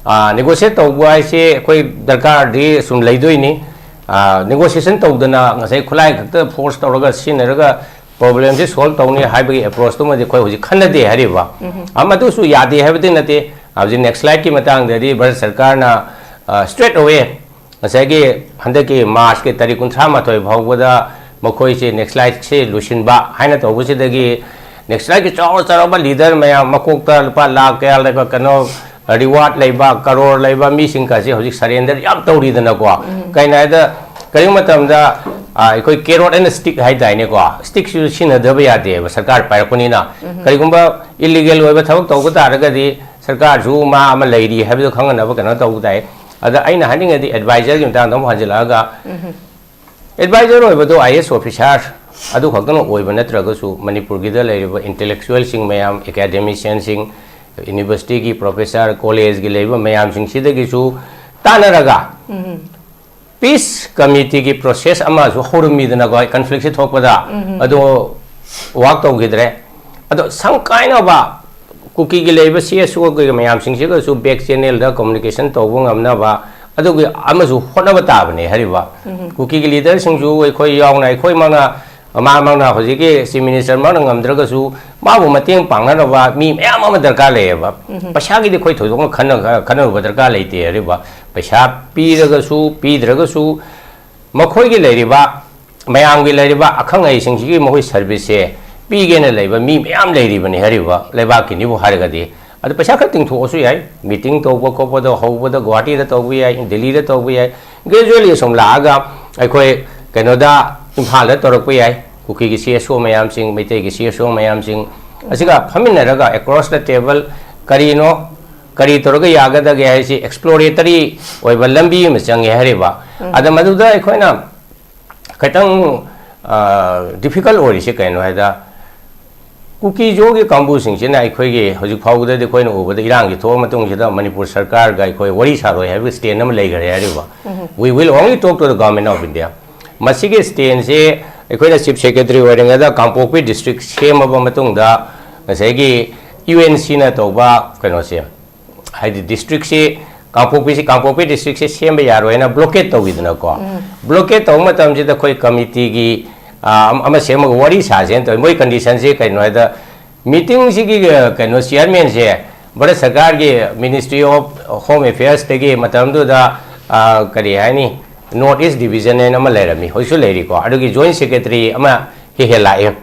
ꯑ, ꯅꯦꯒꯣꯁꯤꯌꯦꯠ ꯇꯧꯕ ꯍꯥꯏꯁꯦ ꯑꯩꯈꯣꯏ ꯗꯔꯀꯥꯔꯗꯤ ꯁꯨꯝ ꯂꯩꯗꯣꯏꯅꯤ꯫ ꯑ, ꯅꯦꯒꯣꯁꯤꯌꯦꯁꯟ ꯇꯧꯗꯅ ꯉꯁꯥꯏ ꯈꯨꯠꯂꯥꯏ ꯈꯛꯇ ꯐꯣꯔꯁ ꯇꯧꯔꯒ ꯁꯤꯖꯤꯟꯅꯔꯒ ꯄ꯭ꯔꯣꯕ꯭ꯂꯦꯝꯁꯤ ꯁꯣꯜꯕ ꯇꯧꯅꯤ ꯍꯥꯏꯕꯒꯤ ꯑꯦꯄ꯭ꯔꯣꯆꯇꯨꯃꯗꯤ ꯑꯩꯈꯣꯏ ꯍꯧꯖꯤꯛ ꯈꯟꯅꯗꯦ ꯍꯥꯏꯔꯤꯕ꯫ ꯎꯝ꯫ ꯑ, ꯃꯗꯨꯁꯨ ꯌꯥꯗꯦ ꯍꯥꯏꯕꯗꯤ ꯅꯠꯇꯦ꯫ ꯍꯧꯖꯤꯛ ꯅꯦꯛꯁꯂꯥꯏꯠꯀꯤ ꯃꯇꯥꯡꯗꯗꯤ ꯚꯥꯔꯠ ꯁꯔꯀꯥꯔꯅ, ꯑ, ꯁ꯭ꯇ꯭ꯔꯦꯠ ꯑꯋꯦ ꯉꯁꯥꯏꯒꯤ ꯍꯟꯗꯛꯀꯤ ꯃꯥꯔꯆꯀꯤ ꯇꯥꯔꯤꯛ ꯀꯨꯟꯊ꯭ꯔꯥ ꯃꯥꯊꯣꯏ ꯐꯥꯎꯕꯗ ꯃꯈꯣꯏꯁꯦ ꯅꯦꯛꯁꯂꯥꯏꯠꯁꯦ ꯂꯣꯏꯁꯤꯟꯕ ꯍꯥꯏꯅ ꯇꯧꯕꯁꯤꯗꯒꯤ ꯅꯦꯛꯁꯂꯥꯏꯠꯀꯤ ꯆꯥꯎꯔ ꯆꯥꯎꯔꯕ ꯂꯤꯗꯔ ꯃꯌꯥꯝ, ꯃꯀꯣꯛꯇ ꯂꯨꯄꯥ ꯂꯥꯈ ꯀꯌꯥ ꯂꯩꯕ, ꯀꯩꯅꯣ, ꯔꯤꯋꯥꯔꯗ ꯂꯩꯕ, ꯀꯔꯣꯔ ꯂꯩꯕ ꯃꯤꯁꯤꯡꯒꯁꯦ ꯍꯧꯖꯤꯛ ꯁꯔꯦꯟꯗꯔ ꯌꯥꯝ ꯇꯧꯔꯤꯗꯅꯀꯣ꯫ ꯎꯝ꯫ ꯀꯩꯅꯣ ꯍꯥꯏꯗ, ꯀꯔꯤꯒꯨꯝꯕ ꯃꯇꯝꯗ, ꯑ, ꯑꯩꯈꯣꯏ ꯀꯦꯔꯣꯠ ꯑꯦꯟ ꯁ꯭ꯇꯤꯛ ꯍꯥꯏꯗꯥꯏꯅꯦꯀꯣ, ꯁ꯭ꯇꯤꯛꯁꯤꯁꯨ ꯁꯤꯖꯤꯟꯅꯗꯕ ꯌꯥꯗꯦꯕ ꯁꯔꯀꯥꯔ ꯄꯥꯏꯔꯛꯄꯅꯤꯅ꯫ ꯎꯝ꯫ ꯀꯔꯤꯒꯨꯝꯕ ꯏꯂꯤꯒꯦꯜ ꯑꯣꯏꯕ ꯊꯕꯛ ꯇꯧꯕ ꯇꯥꯔꯒꯗꯤ ꯁꯔꯀꯥꯔꯁꯨ ꯃꯥ ꯑꯃ ꯂꯩꯔꯤ ꯍꯥꯏꯕꯗꯨ ꯈꯪꯍꯟꯅꯕ ꯀꯩꯅꯣ ꯇꯧꯕ ꯇꯥꯏ꯫ ꯑꯗ ꯑꯩꯅ ꯍꯥꯏꯅꯤꯡꯉꯗꯤ ꯑꯦꯗꯚꯥꯏꯖꯔꯒꯤ ꯃꯇꯥꯡꯗ ꯑꯃꯨꯛ ꯍꯟꯖꯤꯜꯂꯛꯑꯒ, ꯎꯝ꯫ ꯑꯦꯗꯚꯥꯏꯖꯔ ꯑꯣꯏꯕꯗꯣ ꯑꯥꯏ ꯑꯦꯁ ꯑꯣꯐꯤꯁꯥꯔ ꯑꯗꯨ ꯈꯛꯇꯅ ꯑꯣꯏꯕ ꯅꯠꯇ꯭ꯔꯒꯁꯨ, ꯃꯅꯤꯄꯨꯔꯒꯤꯗ ꯂꯩꯔꯤꯕ ꯏꯟꯇꯦꯂꯦꯛꯆꯨꯋꯦꯜꯁꯤꯡ ꯃꯌꯥꯝ, ꯑꯦꯀꯥꯗꯦꯃꯤꯁꯤꯌꯟꯁꯤꯡ, ꯌꯨꯅꯤꯚꯔꯁꯤꯇꯤꯒꯤ ꯄ꯭ꯔꯣꯐꯦꯁꯔ, ꯀꯣꯂꯦꯖꯀꯤ ꯂꯩꯔꯤꯕ ꯃꯌꯥꯝꯁꯤꯡꯁꯤꯗꯒꯤꯁꯨ ꯇꯥꯟꯅꯔꯒ, ꯎꯝ꯫ ꯄꯤꯁ ꯀꯃꯤꯇꯤꯒꯤ ꯄ꯭ꯔꯣꯁꯦꯁ ꯑꯃꯁꯨ ꯍꯧꯔꯝꯃꯤꯗꯅꯀꯣ, ꯀꯟꯐ꯭ꯂꯤꯛꯁꯦ ꯊꯣꯛꯄꯗ, ꯎꯝ꯫ ꯑꯗꯣ ꯋꯥꯛ ꯇꯧꯈꯤꯗ꯭ꯔꯦ꯫ ꯑꯗꯣ ꯁꯪ ꯀꯥꯏꯅꯕ ꯀꯨꯀꯤꯒꯤ ꯂꯩꯔꯤꯕ ꯁꯤ ꯑꯦꯁ ꯑꯣ ꯀꯩ ꯃꯌꯥꯝꯁꯤꯡꯁꯤꯒꯁꯨ ꯕꯦꯛ ꯆꯦꯅꯦꯜꯗ ꯀꯝꯃꯨꯅꯤꯀꯦꯁꯟ ꯇꯧꯕ ꯉꯝꯅꯕ ꯑꯗꯨꯒꯤ ꯑꯃꯁꯨ ꯍꯣꯠꯅꯕ ꯇꯥꯕꯅꯦ ꯍꯥꯏꯔꯤꯕ꯫ ꯎꯝ꯫ ꯀꯨꯀꯤꯒꯤ ꯂꯤꯗꯔꯁꯤꯡꯁꯨ ꯑꯩꯈꯣꯏ ꯌꯥꯎꯅ, ꯑꯩꯈꯣꯏꯃꯛꯅ, ꯃꯥꯃꯛꯅ ꯍꯧꯖꯤꯛꯀꯤ ꯆꯤꯐ ꯃꯤꯅꯤꯁꯇꯔꯃꯛꯅ ꯉꯝꯗ꯭ꯔꯒꯁꯨ ꯃꯥꯕꯨ ꯃꯇꯦꯡ ꯄꯥꯡꯅꯅꯕ ꯃꯤ ꯃꯌꯥꯝ ꯑꯃ ꯗꯔꯀꯥꯔ ꯂꯩꯌꯦꯕ꯫ ꯎꯝ꯫ ꯄꯩꯁꯥꯒꯤꯗꯤ ꯑꯩꯈꯣꯏ ꯊꯣꯏꯗꯣꯛꯅ ꯈꯟꯅ-, ꯈꯟꯅꯔꯨꯕ ꯗꯔꯀꯥꯔ ꯂꯩꯇꯦ ꯍꯥꯏꯔꯤꯕ꯫ ꯄꯩꯁꯥ ꯄꯤꯔꯒꯁꯨ ꯄꯤꯗ꯭ꯔꯒꯁꯨ ꯃꯈꯣꯏꯒꯤ ꯂꯩꯔꯤꯕ, ꯃꯌꯥꯝꯒꯤ ꯂꯩꯔꯤꯕ ꯑꯈꯪ ꯑꯍꯩꯁꯤꯡꯁꯤꯒꯤ ꯃꯈꯣꯏ ꯁꯔꯚꯤꯁꯁꯦ ꯄꯤꯒꯦꯅ ꯂꯩꯕ ꯃꯤ ꯃꯌꯥꯝ ꯂꯩꯔꯤꯕꯅꯤ ꯍꯥꯏꯔꯤꯕ ꯂꯩꯕꯥꯛꯀꯤꯅꯤꯕꯨ ꯍꯥꯏꯔꯒꯗꯤ꯫ ꯑꯗꯨ ꯄꯩꯁꯥ ꯈꯔ ꯇꯤꯡꯊꯣꯛꯑꯁꯨ ꯌꯥꯏ, ꯃꯤꯇꯤꯡ ꯇꯧꯕ ꯈꯣꯠꯄꯗ ꯍꯧꯕꯗ ꯒꯨꯋꯥꯍꯥꯇꯤꯗ ꯇꯧꯕ ꯌꯥꯏ, ꯗꯤꯜꯂꯤꯗ ꯇꯧꯕ ꯌꯥꯏ, ꯒ꯭ꯔꯦꯖꯨꯋꯦꯂꯤ ꯑꯁꯨꯝ ꯂꯥꯛꯑꯒ ꯑꯩꯈꯣꯏ ꯀꯩꯅꯣꯗ ꯏꯝꯐꯥꯜꯗ ꯇꯧꯔꯛꯄ ꯌꯥꯏ꯫ ꯀꯨꯀꯤꯒꯤ ꯁꯤ ꯑꯦꯁ ꯑꯣ ꯃꯌꯥꯝꯁꯤꯡ, ꯃꯩꯇꯩꯒꯤ ꯁꯤ ꯑꯦꯁ ꯑꯣ ꯃꯌꯥꯝꯁꯤꯡ ꯑꯁꯤꯒ ꯐꯝꯃꯤꯟꯅꯔꯒ across the table ꯀꯔꯤꯅꯣ, ꯀꯔꯤ ꯇꯧꯔꯒ ꯌꯥꯒꯗꯒꯦ ꯍꯥꯏꯁꯤ exploratory ꯑꯣꯏꯕ ꯂꯝꯕꯤ ꯑꯃ ꯆꯪꯉꯦ ꯍꯥꯏꯔꯤꯕ꯫ ꯑꯗ ꯃꯗꯨꯗ ꯑꯩꯈꯣꯏꯅ ꯈꯤꯇꯪ difficult ꯑꯣꯏꯔꯤꯁꯦ ꯀꯩꯅꯣ ꯍꯥꯏꯗ, ꯀꯨꯀꯤ ꯖꯣꯒꯤ ꯀꯥꯡꯕꯨꯁꯤꯡꯁꯤꯅ ꯑꯩꯈꯣꯏꯒꯤ ꯍꯧꯖꯤꯛ ꯐꯥꯎꯕꯗꯗꯤ ꯑꯩꯈꯣꯏꯅ ꯎꯕꯗ ꯏꯔꯥꯡꯒꯤ ꯊꯣꯛꯑ ꯃꯇꯨꯡꯁꯤꯗ ꯃꯅꯤꯄꯨꯔ ꯁꯔꯀꯥꯔꯒ ꯑꯩꯈꯣꯏ ꯋꯥꯔꯤ ꯁꯥꯔꯣꯏ ꯍꯥꯏꯕꯒꯤ stand ꯑꯃ ꯂꯩꯈ꯭ꯔꯦ ꯍꯥꯏꯔꯤꯕ꯫ We will only talk to the Government of India꯫ ꯃꯁꯤꯒꯤ standꯁꯦ ꯑꯩꯈꯣꯏꯅ Chief Secretary ꯑꯣꯏꯔꯤꯉꯩꯗ ꯀꯥꯡꯄꯣꯛꯄꯤ district ꯁꯦꯝꯃꯕ ꯃꯇꯨꯡꯗ ꯉꯁꯥꯏꯒꯤ U N Cꯅ ꯇꯧꯕ ꯀꯩꯅꯣꯁꯦ, ꯍꯥꯏꯗꯤ districtꯁꯤ, ꯀꯥꯡꯄꯣꯛꯄꯤꯁꯤ, ꯀꯥꯡꯄꯣꯛꯄꯤ districtꯁꯤ ꯁꯦꯝꯕ ꯌꯥꯔꯣꯏꯅ blockade ꯇꯧꯈꯤꯗꯅꯀꯣ꯫ Blockade ꯇꯧꯕ ꯃꯇꯝꯁꯤꯗ ꯑꯩꯈꯣꯏ committeeꯒꯤ, ꯑ, ꯑꯃ ꯁꯦꯝꯃꯒ ꯋꯥꯔꯤ ꯁꯥꯁꯦꯅ ꯇꯧꯋꯤ꯫ ꯃꯣꯏ conditionꯁꯤ ꯀꯩꯅꯣ ꯍꯥꯏꯗ, meetingꯁꯤꯒꯤ, ꯑ, ꯀꯩꯅꯣ chairmanꯁꯦ ꯚꯥꯔꯠ ꯁꯔꯀꯥꯔꯒꯤ Ministry of Home Affairsꯇꯒꯤ ꯃꯇꯝꯗꯨꯗ, ꯑ, ꯀꯔꯤ ꯍꯥꯏꯅꯤ, North East Division ꯍꯥꯏꯅ ꯑꯃ ꯂꯩꯔꯝꯃꯤ, ꯍꯧꯖꯤꯛꯁꯨ ꯂꯩꯔꯤꯀꯣ, ꯑꯗꯨꯒꯤ joint secretary ꯑꯃ ꯍꯦꯛ ꯍꯦꯛ ꯂꯥꯛꯑꯦ꯫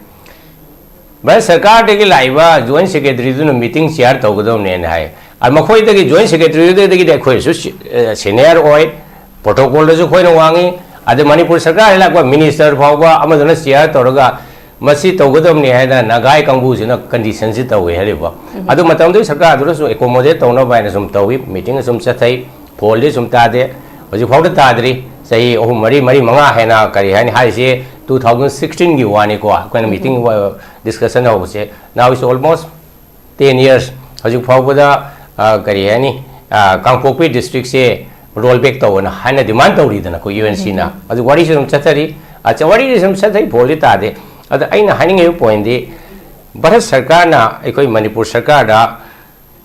ꯚꯥꯔꯠ ꯁꯔꯀꯥꯔꯗꯒꯤ ꯂꯥꯛꯏꯕ joint secretaryꯗꯨꯅ meeting chair ꯇꯧꯒꯗꯕꯅꯦꯅ ꯍꯥꯏ꯫ ꯑꯗ ꯃꯈꯣꯏꯗꯒꯤ joint secretaryꯗꯒꯤꯗꯤ ꯑꯩꯈꯣꯏꯁꯨ si-, ꯑ, senior ꯑꯣꯏ, protocolꯗꯁꯨ ꯑꯩꯈꯣꯏꯅ ꯋꯥꯡꯉꯤ, ꯑꯗ ꯃꯅꯤꯄꯨꯔ ꯁꯔꯀꯥꯔꯗ ꯂꯥꯛꯄ minister ꯐꯥꯎꯕ ꯑꯃꯗꯨꯅ chair ꯇꯧꯔꯒ ꯃꯁꯤ ꯇꯧꯒꯗꯕꯅꯤ ꯍꯥꯏꯅ ꯅꯥꯒꯥꯏ ꯀꯥꯡꯕꯨꯁꯤꯅ conditionꯁꯤ ꯇꯧꯋꯦ ꯍꯥꯏꯔꯤꯕ꯫ ꯑꯗꯨ ꯃꯇꯝꯗꯨꯒꯤ ꯁꯔꯀꯥꯔꯗꯨꯅꯁꯨ accommodate ꯇꯧꯅꯕ ꯍꯥꯏꯅ ꯁꯨꯝ ꯇꯧꯋꯤ, meeting ꯁꯨꯝ ꯆꯠꯊꯩ, ꯐꯣꯜꯗꯤ ꯁꯨꯝ ꯇꯥꯗꯦ, ꯍꯧꯖꯤꯛ ꯐꯥꯎꯗ ꯇꯥꯗ꯭ꯔꯤ꯫ ꯆꯍꯤ ꯑꯍꯨꯝ, ꯃꯔꯤ, ꯃꯔꯤ, ꯃꯉꯥ ꯍꯦꯟꯅ ꯀꯔꯤ ꯍꯥꯏꯅꯤ ꯍꯥꯏꯔꯤꯁꯦ, two thousand sixteenꯒꯤ ꯋꯥꯅꯤꯀꯣ, ꯑꯩꯈꯣꯏꯅ meeting, ꯑ, discussion ꯍꯧꯕꯁꯦ꯫ Now it's almost ten years꯫ ꯍꯧꯖꯤꯛ ꯐꯥꯎꯕꯗ, ꯑ, ꯀꯔꯤ ꯍꯥꯏꯅꯤ, ꯑ, ꯀꯥꯡꯄꯣꯛꯄꯤ districtꯁꯦ roll back ꯇꯧꯑꯣꯅ ꯍꯥꯏꯅ demand ꯇꯧꯔꯤꯗꯅ ꯑꯩꯈꯣꯏ U N Cꯅ꯫ ꯑꯗꯨ ꯋꯥꯔꯤꯁꯨ ꯑꯗꯨꯝ ꯆꯠꯊꯔꯤ꯫ ꯑ, ꯆ-, ꯋꯥꯔꯤꯁꯨ ꯑꯗꯨꯝ ꯆꯠꯊꯔꯤ, ꯐꯣꯜꯗꯤ ꯇꯥꯗꯦ꯫ ꯑꯗ ꯑꯩꯅ ꯍꯥꯏꯅꯤꯡꯉꯤꯕ pointꯗꯤ, ꯚꯥꯔꯠ ꯁꯔꯀꯥꯔꯅ ꯑꯩꯈꯣꯏ ꯃꯅꯤꯄꯨꯔ ꯁꯔꯀꯥꯔꯗ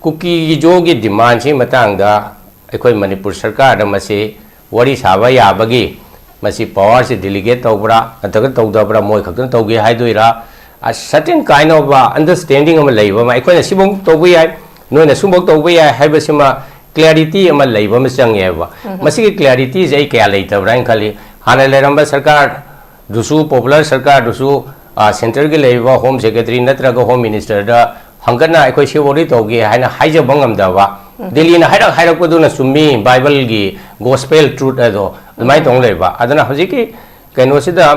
ꯀꯨꯀꯤꯒꯤ ꯖꯣꯒꯤ demandꯁꯤ ꯃꯇꯥꯡꯗ ꯑꯩꯈꯣꯏ ꯃꯅꯤꯄꯨꯔ ꯁꯔꯀꯥꯔꯗ ꯃꯁꯤ ꯋꯥꯔꯤ ꯁꯥꯕ ꯌꯥꯕꯒꯤ ꯃꯁꯤ powerꯁꯤ delegate ꯇꯧꯕ꯭ꯔꯥ ꯅꯠꯇ꯭ꯔꯒ ꯇꯧꯗꯕ꯭ꯔꯥ, ꯃꯣꯏ ꯈꯛꯇꯅ ꯇꯧꯒꯦ ꯍꯥꯏꯗꯣꯏꯔꯥ, a certain kind of, uh, understanding ꯑꯃ ꯂꯩꯕ ꯑꯃ, ꯑꯩꯈꯣꯏꯅ ꯁꯤꯐꯧ ꯇꯧꯕ ꯌꯥꯏ, ꯅꯣꯏꯅ ꯁꯨꯝꯐꯧ ꯇꯧꯕ ꯌꯥꯏ ꯍꯥꯏꯕꯁꯤꯃ clarity ꯑꯃ ꯂꯩꯕ ꯑꯃ ꯆꯪꯉꯦꯕ꯫ ꯃꯁꯤꯒꯤ clarityꯁꯦ ꯑꯩ ꯀꯌꯥ ꯂꯩꯇꯕ꯭ꯔꯥ ꯍꯥꯏꯅ ꯈꯜꯂꯤ꯫ ꯍꯥꯟꯅ ꯂꯩꯔꯝꯕ ꯁꯔꯀꯥꯔꯗꯨꯁꯨ, popular ꯁꯔꯀꯥꯔꯗꯨꯁꯨ ꯁꯦꯟꯇꯔꯒꯤ ꯂꯩꯔꯤꯕ ꯍꯣꯝ ꯁꯦꯀ꯭ꯔꯦꯇꯔꯤ ꯅꯠꯇ꯭ꯔꯒ ꯍꯣꯝ ꯃꯤꯅꯤꯁꯇꯔꯗ ꯍꯪꯒꯠꯅ ꯑꯩꯈꯣꯏ ꯁꯤ ꯋꯥꯔꯤ ꯇꯧꯒꯦ ꯍꯥꯏꯅ ꯍꯥꯏꯖꯕ ꯉꯝꯗꯕ, ꯗꯤꯜꯂꯤꯅ ꯍꯥꯏꯔꯛ ꯍꯥꯏꯔꯛꯄꯗꯨꯅ ꯆꯨꯝꯃꯤ, ꯕꯥꯏꯕꯜꯒꯤ ꯒꯣꯁꯄꯦꯜ ꯇ꯭ꯔꯨꯠ ꯑꯗꯣ ꯑꯗꯨꯃꯥꯏꯅ ꯇꯧꯅ ꯂꯩꯕ꯫ ꯑꯗꯨꯅ ꯍꯧꯖꯤꯛꯀꯤ ꯀꯩꯅꯣꯁꯤꯗ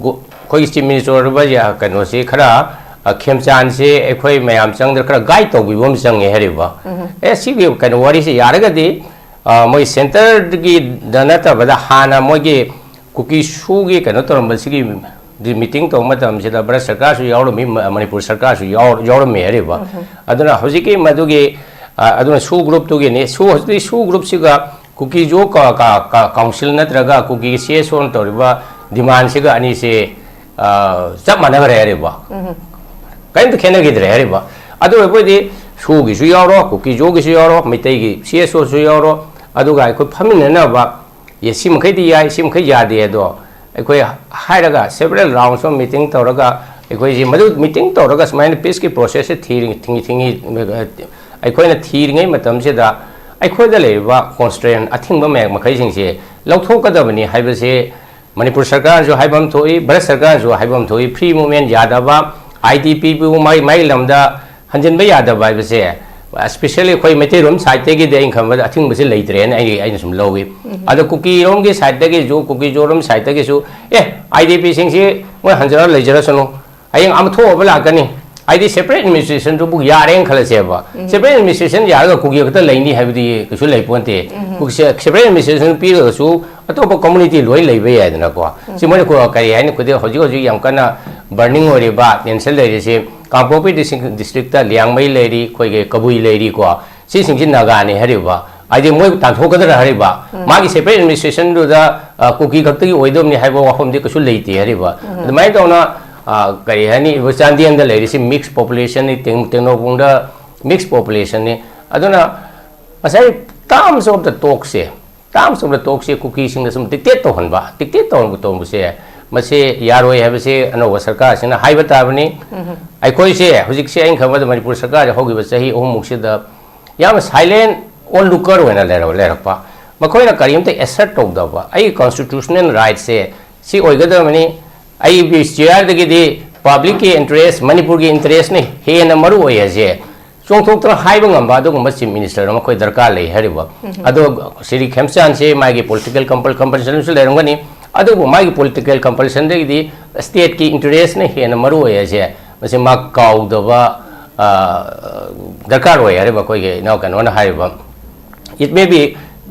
ꯒꯣ-, ꯑꯩꯈꯣꯏꯒꯤ ꯆꯤꯐ ꯃꯤꯅꯤꯁꯇꯔ ꯑꯣꯏꯔꯤꯕ ꯌꯥ-, ꯀꯩꯅꯣꯁꯤ ꯈꯔ, ꯑ, ꯈꯦꯝꯆꯥꯟꯁꯦ ꯑꯩꯈꯣꯏ ꯃꯌꯥꯝ ꯆꯪꯗꯅ ꯈꯔ ꯒꯥꯏꯗ ꯇꯧꯕꯤꯕ ꯑꯃ ꯆꯪꯉꯦ ꯍꯥꯏꯔꯤꯕ꯫ ꯑꯦ, ꯁꯤꯒꯤ ꯀꯩꯅꯣ ꯋꯥꯔꯤꯁꯤ ꯌꯥꯔꯒꯗꯤ, ꯑ, ꯃꯣꯏ ꯁꯦꯟꯇꯔꯒꯤꯗ ꯅꯠꯇꯕꯗ ꯍꯥꯟꯅ ꯃꯣꯏꯒꯤ ꯀꯨꯀꯤ ꯁꯨꯒꯤ ꯀꯩꯅꯣ ꯇꯧꯔꯝꯕꯁꯤꯒꯤ ꯗꯤ ꯃꯤꯇꯤꯡ ꯇꯧꯕ ꯃꯇꯝꯁꯤꯗ ꯚꯥꯔꯠ ꯁꯔꯀꯥꯔꯁꯨ ꯌꯥꯎꯔꯝꯃꯤ, ꯃ-, ꯃꯅꯤꯄꯨꯔ ꯁꯔꯀꯥꯔꯁꯨ ꯌꯥꯎ-, ꯌꯥꯎꯔꯝꯃꯤ ꯍꯥꯏꯔꯤꯕ꯫ ꯑꯗꯨꯅ ꯍꯧꯖꯤꯛꯀꯤ ꯃꯗꯨꯒꯤ, ꯑ, ꯑꯗꯨꯅ ꯁꯨ ꯒ꯭ꯔꯨꯞꯇꯨꯒꯤꯅꯤ꯫ ꯁꯨ, ꯍꯧꯖꯤꯛꯇꯤ ꯁꯨ ꯒ꯭ꯔꯨꯞꯁꯤꯒ ꯀꯨꯀꯤꯖꯣ ꯀ-, ꯀ-, ꯀ-, ꯀꯥꯎꯟꯁꯤꯜ ꯅꯠꯇ꯭ꯔꯒ ꯀꯨꯀꯤꯒꯤ ꯁꯤ ꯑꯦꯁ ꯑꯣꯅ ꯇꯧꯔꯤꯕ ꯗꯤꯃꯥꯟꯁꯤꯒ ꯑꯅꯤꯁꯦ, ꯑ, ꯆꯞ ꯃꯥꯟꯅꯈ꯭ꯔꯦ ꯍꯥꯏꯔꯤꯕ꯫ ꯀꯔꯤꯝꯇ ꯈꯦꯠꯅꯈꯤꯗ꯭ꯔꯦ ꯍꯥꯏꯔꯤꯕ꯫ ꯑꯗꯨ ꯑꯣꯏꯕꯣꯏꯗꯤ ꯁꯨꯒꯤꯁꯨ ꯌꯥꯎꯔꯣ, ꯀꯨꯀꯤꯖꯣꯒꯤꯁꯨ ꯌꯥꯎꯔꯣ, ꯃꯩꯇꯩꯒꯤ ꯁꯤ ꯑꯦꯁ ꯑꯣꯁꯨ ꯌꯥꯎꯔꯣ, ꯑꯗꯨꯒ ꯑꯩꯈꯣꯏ ꯐꯝꯃꯤꯟꯅꯅꯕ, ꯑꯦ, ꯁꯤ ꯃꯈꯩꯗꯤ ꯌꯥꯏ, ꯁꯤ ꯃꯈꯩ ꯌꯥꯗꯦ, ꯑꯗꯣ ꯑꯩꯈꯣꯏ ꯍꯥꯏꯔꯒ several rounds of meeting ꯇꯧꯔꯒ ꯑꯩꯈꯣꯏꯁꯤ ꯃꯗꯨ meeting ꯇꯧꯔꯒ ꯁꯨꯃꯥꯏꯅ ꯄꯤꯁꯀꯤ ꯄ꯭ꯔꯣꯁꯦꯁꯁꯦ ꯊꯤꯔꯤ-, ꯊꯤꯡꯉꯤ-, ꯊꯤꯡꯉꯤ-, ꯑꯩꯈꯣꯏꯅ ꯊꯤꯔꯤꯉꯩ ꯃꯇꯝꯁꯤꯗ ꯑꯩꯈꯣꯏꯗ ꯂꯩꯔꯤꯕ constraint ꯑꯊꯤꯡꯕ ꯃꯌꯥꯝ ꯃꯈꯩꯁꯤꯡꯁꯦ ꯂꯧꯊꯣꯛꯀꯗꯕꯅꯤ ꯍꯥꯏꯕꯁꯦ ꯃꯅꯤꯄꯨꯔ ꯁꯔꯀꯥꯔꯅꯁꯨ ꯍꯥꯏꯕ ꯑꯃ ꯊꯣꯛꯏ, ꯚꯥꯔꯠ ꯁꯔꯀꯥꯔꯅꯁꯨ ꯍꯥꯏꯕ ꯑꯃ ꯊꯣꯛꯏ, free movement ꯌꯥꯗꯕ, ꯑꯥꯏ ꯗꯤ ꯄꯤꯕꯨ ꯃꯥꯏ, ꯃꯥꯏ ꯂꯝꯗ ꯍꯟꯖꯤꯟꯕ ꯌꯥꯗꯕ ꯍꯥꯏꯕꯁꯦ, especially ꯑꯩꯈꯣꯏ ꯃꯩꯇꯩꯔꯣꯝ ꯁꯥꯏꯠꯇꯒꯤꯗꯤ ꯑꯩꯅ ꯈꯟꯕꯗ ꯑꯊꯤꯡꯕꯁꯦ ꯂꯩꯇ꯭ꯔꯦꯅ ꯑꯩ, ꯑꯩꯅ ꯁꯨꯝ ꯂꯧꯏ꯫ ꯑꯗꯣ ꯀꯨꯀꯤꯔꯣꯝꯒꯤ ꯁꯥꯏꯠꯇꯒꯤꯁꯨ, ꯀꯨꯀꯤꯖꯣꯔꯣꯝ ꯁꯥꯏꯠꯇꯒꯤꯁꯨ, ꯑꯦ, ꯑꯥꯏ ꯗꯤ ꯄꯤꯁꯤꯡꯁꯤ ꯃꯣꯏ ꯍꯟꯖꯔ ꯂꯩꯖꯔꯁꯅꯨ, ꯍꯌꯦꯡ ꯑꯃ ꯊꯣꯛꯑꯕ ꯂꯥꯛꯀꯅꯤ꯫ ꯍꯥꯏꯗꯤ separate administrationꯗꯨꯕꯨ ꯌꯥꯔꯦꯅ ꯈꯜꯂꯁꯦꯕ, separate administration ꯌꯥꯔꯒ ꯀꯨꯀꯤ ꯈꯛꯇ ꯂꯩꯅꯤ ꯍꯥꯏꯕꯗꯤ ꯀꯩꯁꯨ ꯂꯩ ꯄꯣꯟꯇꯦ꯫ ꯀꯨꯀꯤ-, separate administration ꯄꯤꯔꯒꯁꯨ ꯑꯇꯣꯞꯄ community ꯂꯣꯏ ꯂꯩꯕ ꯌꯥꯏꯗꯅꯀꯣ꯫ ꯁꯤ ꯃꯣꯏꯅ ꯀꯣ-, ꯀꯔꯤ ꯍꯥꯏꯅꯤ, ꯈꯨꯗꯤꯡ ꯍꯧꯖꯤꯛ ꯍꯧꯖꯤꯛ ꯌꯥꯝ ꯀꯟꯅ burning ꯑꯣꯏꯔꯤꯕ, tension ꯂꯩꯔꯤꯁꯤ ꯀꯥꯡꯄꯣꯛꯄꯤ district, districtꯇ ꯂꯤꯌꯥꯡꯃꯩ ꯂꯩꯔꯤ, ꯑꯩꯈꯣꯏꯒꯤ ꯀꯕꯨꯏ ꯂꯩꯔꯤꯀꯣ, ꯁꯤꯁꯤꯡꯁꯤ ꯅꯥꯒꯥꯅꯤ ꯍꯥꯏꯔꯤꯕ꯫ ꯍꯥꯏꯗꯤ ꯃꯣꯏ ꯇꯥꯟꯊꯣꯛꯀꯗ꯭ꯔꯥ ꯍꯥꯏꯔꯤꯕ꯫ ꯃꯥꯒꯤ separate administrationꯗꯨꯗ, ꯑ, ꯀꯨꯀꯤ ꯈꯛꯇꯒꯤ ꯑꯣꯏꯗꯕꯅꯤ ꯍꯥꯏꯕ ꯋꯥꯐꯝꯗꯤ ꯀꯩꯁꯨ ꯂꯩꯇꯦ ꯍꯥꯏꯔꯤꯕ꯫ ꯑꯗꯨꯃꯥꯏꯅ ꯇꯧꯅ, ꯑ, ꯀꯔꯤ ꯍꯥꯏꯅꯤ, ꯆꯥꯟꯗꯦꯜꯗ ꯂꯩꯔꯤꯁꯤ mix populationꯅꯤ, ꯇꯦꯡ-, ꯇꯦꯡꯅꯧꯄꯣꯡꯗ mix populationꯅꯤ꯫ ꯑꯗꯨꯅ ꯉꯁꯥꯏ terms of the talkꯁꯦ, terms of the talkꯁꯦ ꯀꯨꯀꯤꯁꯤꯡꯅ ꯁꯨꯝ dictate ꯇꯧꯍꯟꯕ, dictate ꯇꯧꯍꯟꯕ ꯇꯧꯕꯁꯦ, ꯃꯁꯤ ꯌꯥꯔꯣꯏ ꯍꯥꯏꯕꯁꯤ ꯑꯅꯧꯕ ꯁꯔꯀꯥꯔꯁꯤꯅ ꯍꯥꯏꯕ ꯇꯥꯕꯅꯤ꯫ ꯑꯩꯈꯣꯏꯁꯦ ꯍꯧꯖꯤꯛꯁꯦ, ꯑꯩꯅ ꯈꯟꯕꯗ ꯃꯅꯤꯄꯨꯔ ꯁꯔꯀꯥꯔꯁꯦ ꯍꯧꯈꯤꯕ ꯆꯍꯤ ꯑꯍꯨꯝꯃꯨꯛꯁꯤꯗ ꯌꯥꯝꯅ silent onlooker ꯑꯣꯏꯅ ꯂꯩꯔ-, ꯂꯩꯔꯛꯄ꯫ ꯃꯈꯣꯏꯅ ꯀꯔꯤꯝꯇ assert ꯇꯧꯗꯕ, ꯑꯩꯒꯤ constitutional rightꯁꯦ ꯁꯤ ꯑꯣꯏꯒꯗꯕꯅꯤ, ꯑꯩꯒꯤ ꯆꯤꯌꯔꯗꯒꯤꯗꯤ ꯄꯕ꯭ꯂꯤꯛꯀꯤ ꯏꯟꯇꯔꯦꯁ, ꯃꯅꯤꯄꯨꯔꯒꯤ ꯏꯟꯇꯔꯦꯁꯅ ꯍꯦꯟꯅ ꯃꯔꯨ ꯑꯣꯏ ꯍꯥꯏꯁꯦ ꯆꯣꯡꯊꯣꯛꯇꯅ ꯍꯥꯏꯕ ꯉꯝꯕ ꯑꯗꯨꯒꯨꯝꯕ ꯆꯤꯐ ꯃꯤꯅꯤꯁꯇꯔ ꯑꯃ ꯑꯩꯈꯣꯏ ꯗꯔꯀꯥꯔ ꯂꯩ ꯍꯥꯏꯔꯤꯕ꯫ ꯑꯗꯣ ꯁ꯭ꯔꯤ ꯈꯦꯝꯆꯥꯟꯁꯦ ꯃꯥꯒꯤ ꯄꯣꯂꯤꯇꯤꯀꯦꯜ ꯀꯝꯄꯜ ꯀꯝꯄꯜꯁꯟꯁꯨ ꯂꯩꯔꯝꯒꯅꯤ꯫ ꯑꯗꯨꯕꯨ ꯃꯥꯒꯤ ꯄꯣꯂꯤꯇꯤꯀꯦꯜ ꯀꯝꯄꯜꯁꯟꯗꯒꯤꯗꯤ ꯁ꯭ꯇꯦꯠꯀꯤ ꯏꯟꯇꯔꯦꯁꯅ ꯍꯦꯟꯅ ꯃꯔꯨ ꯑꯣꯏ ꯍꯥꯏꯁꯦ ꯃꯁꯤ ꯃꯥ ꯀꯥꯎꯗꯕ, ꯑ, ꯗꯔꯀꯥꯔ ꯑꯣꯏ ꯍꯥꯏꯔꯤꯕ ꯑꯩꯈꯣꯏꯒꯤ ꯏꯅꯥꯎ ꯀꯩꯅꯣꯅ ꯍꯥꯏꯔꯤꯕ꯫ It may be,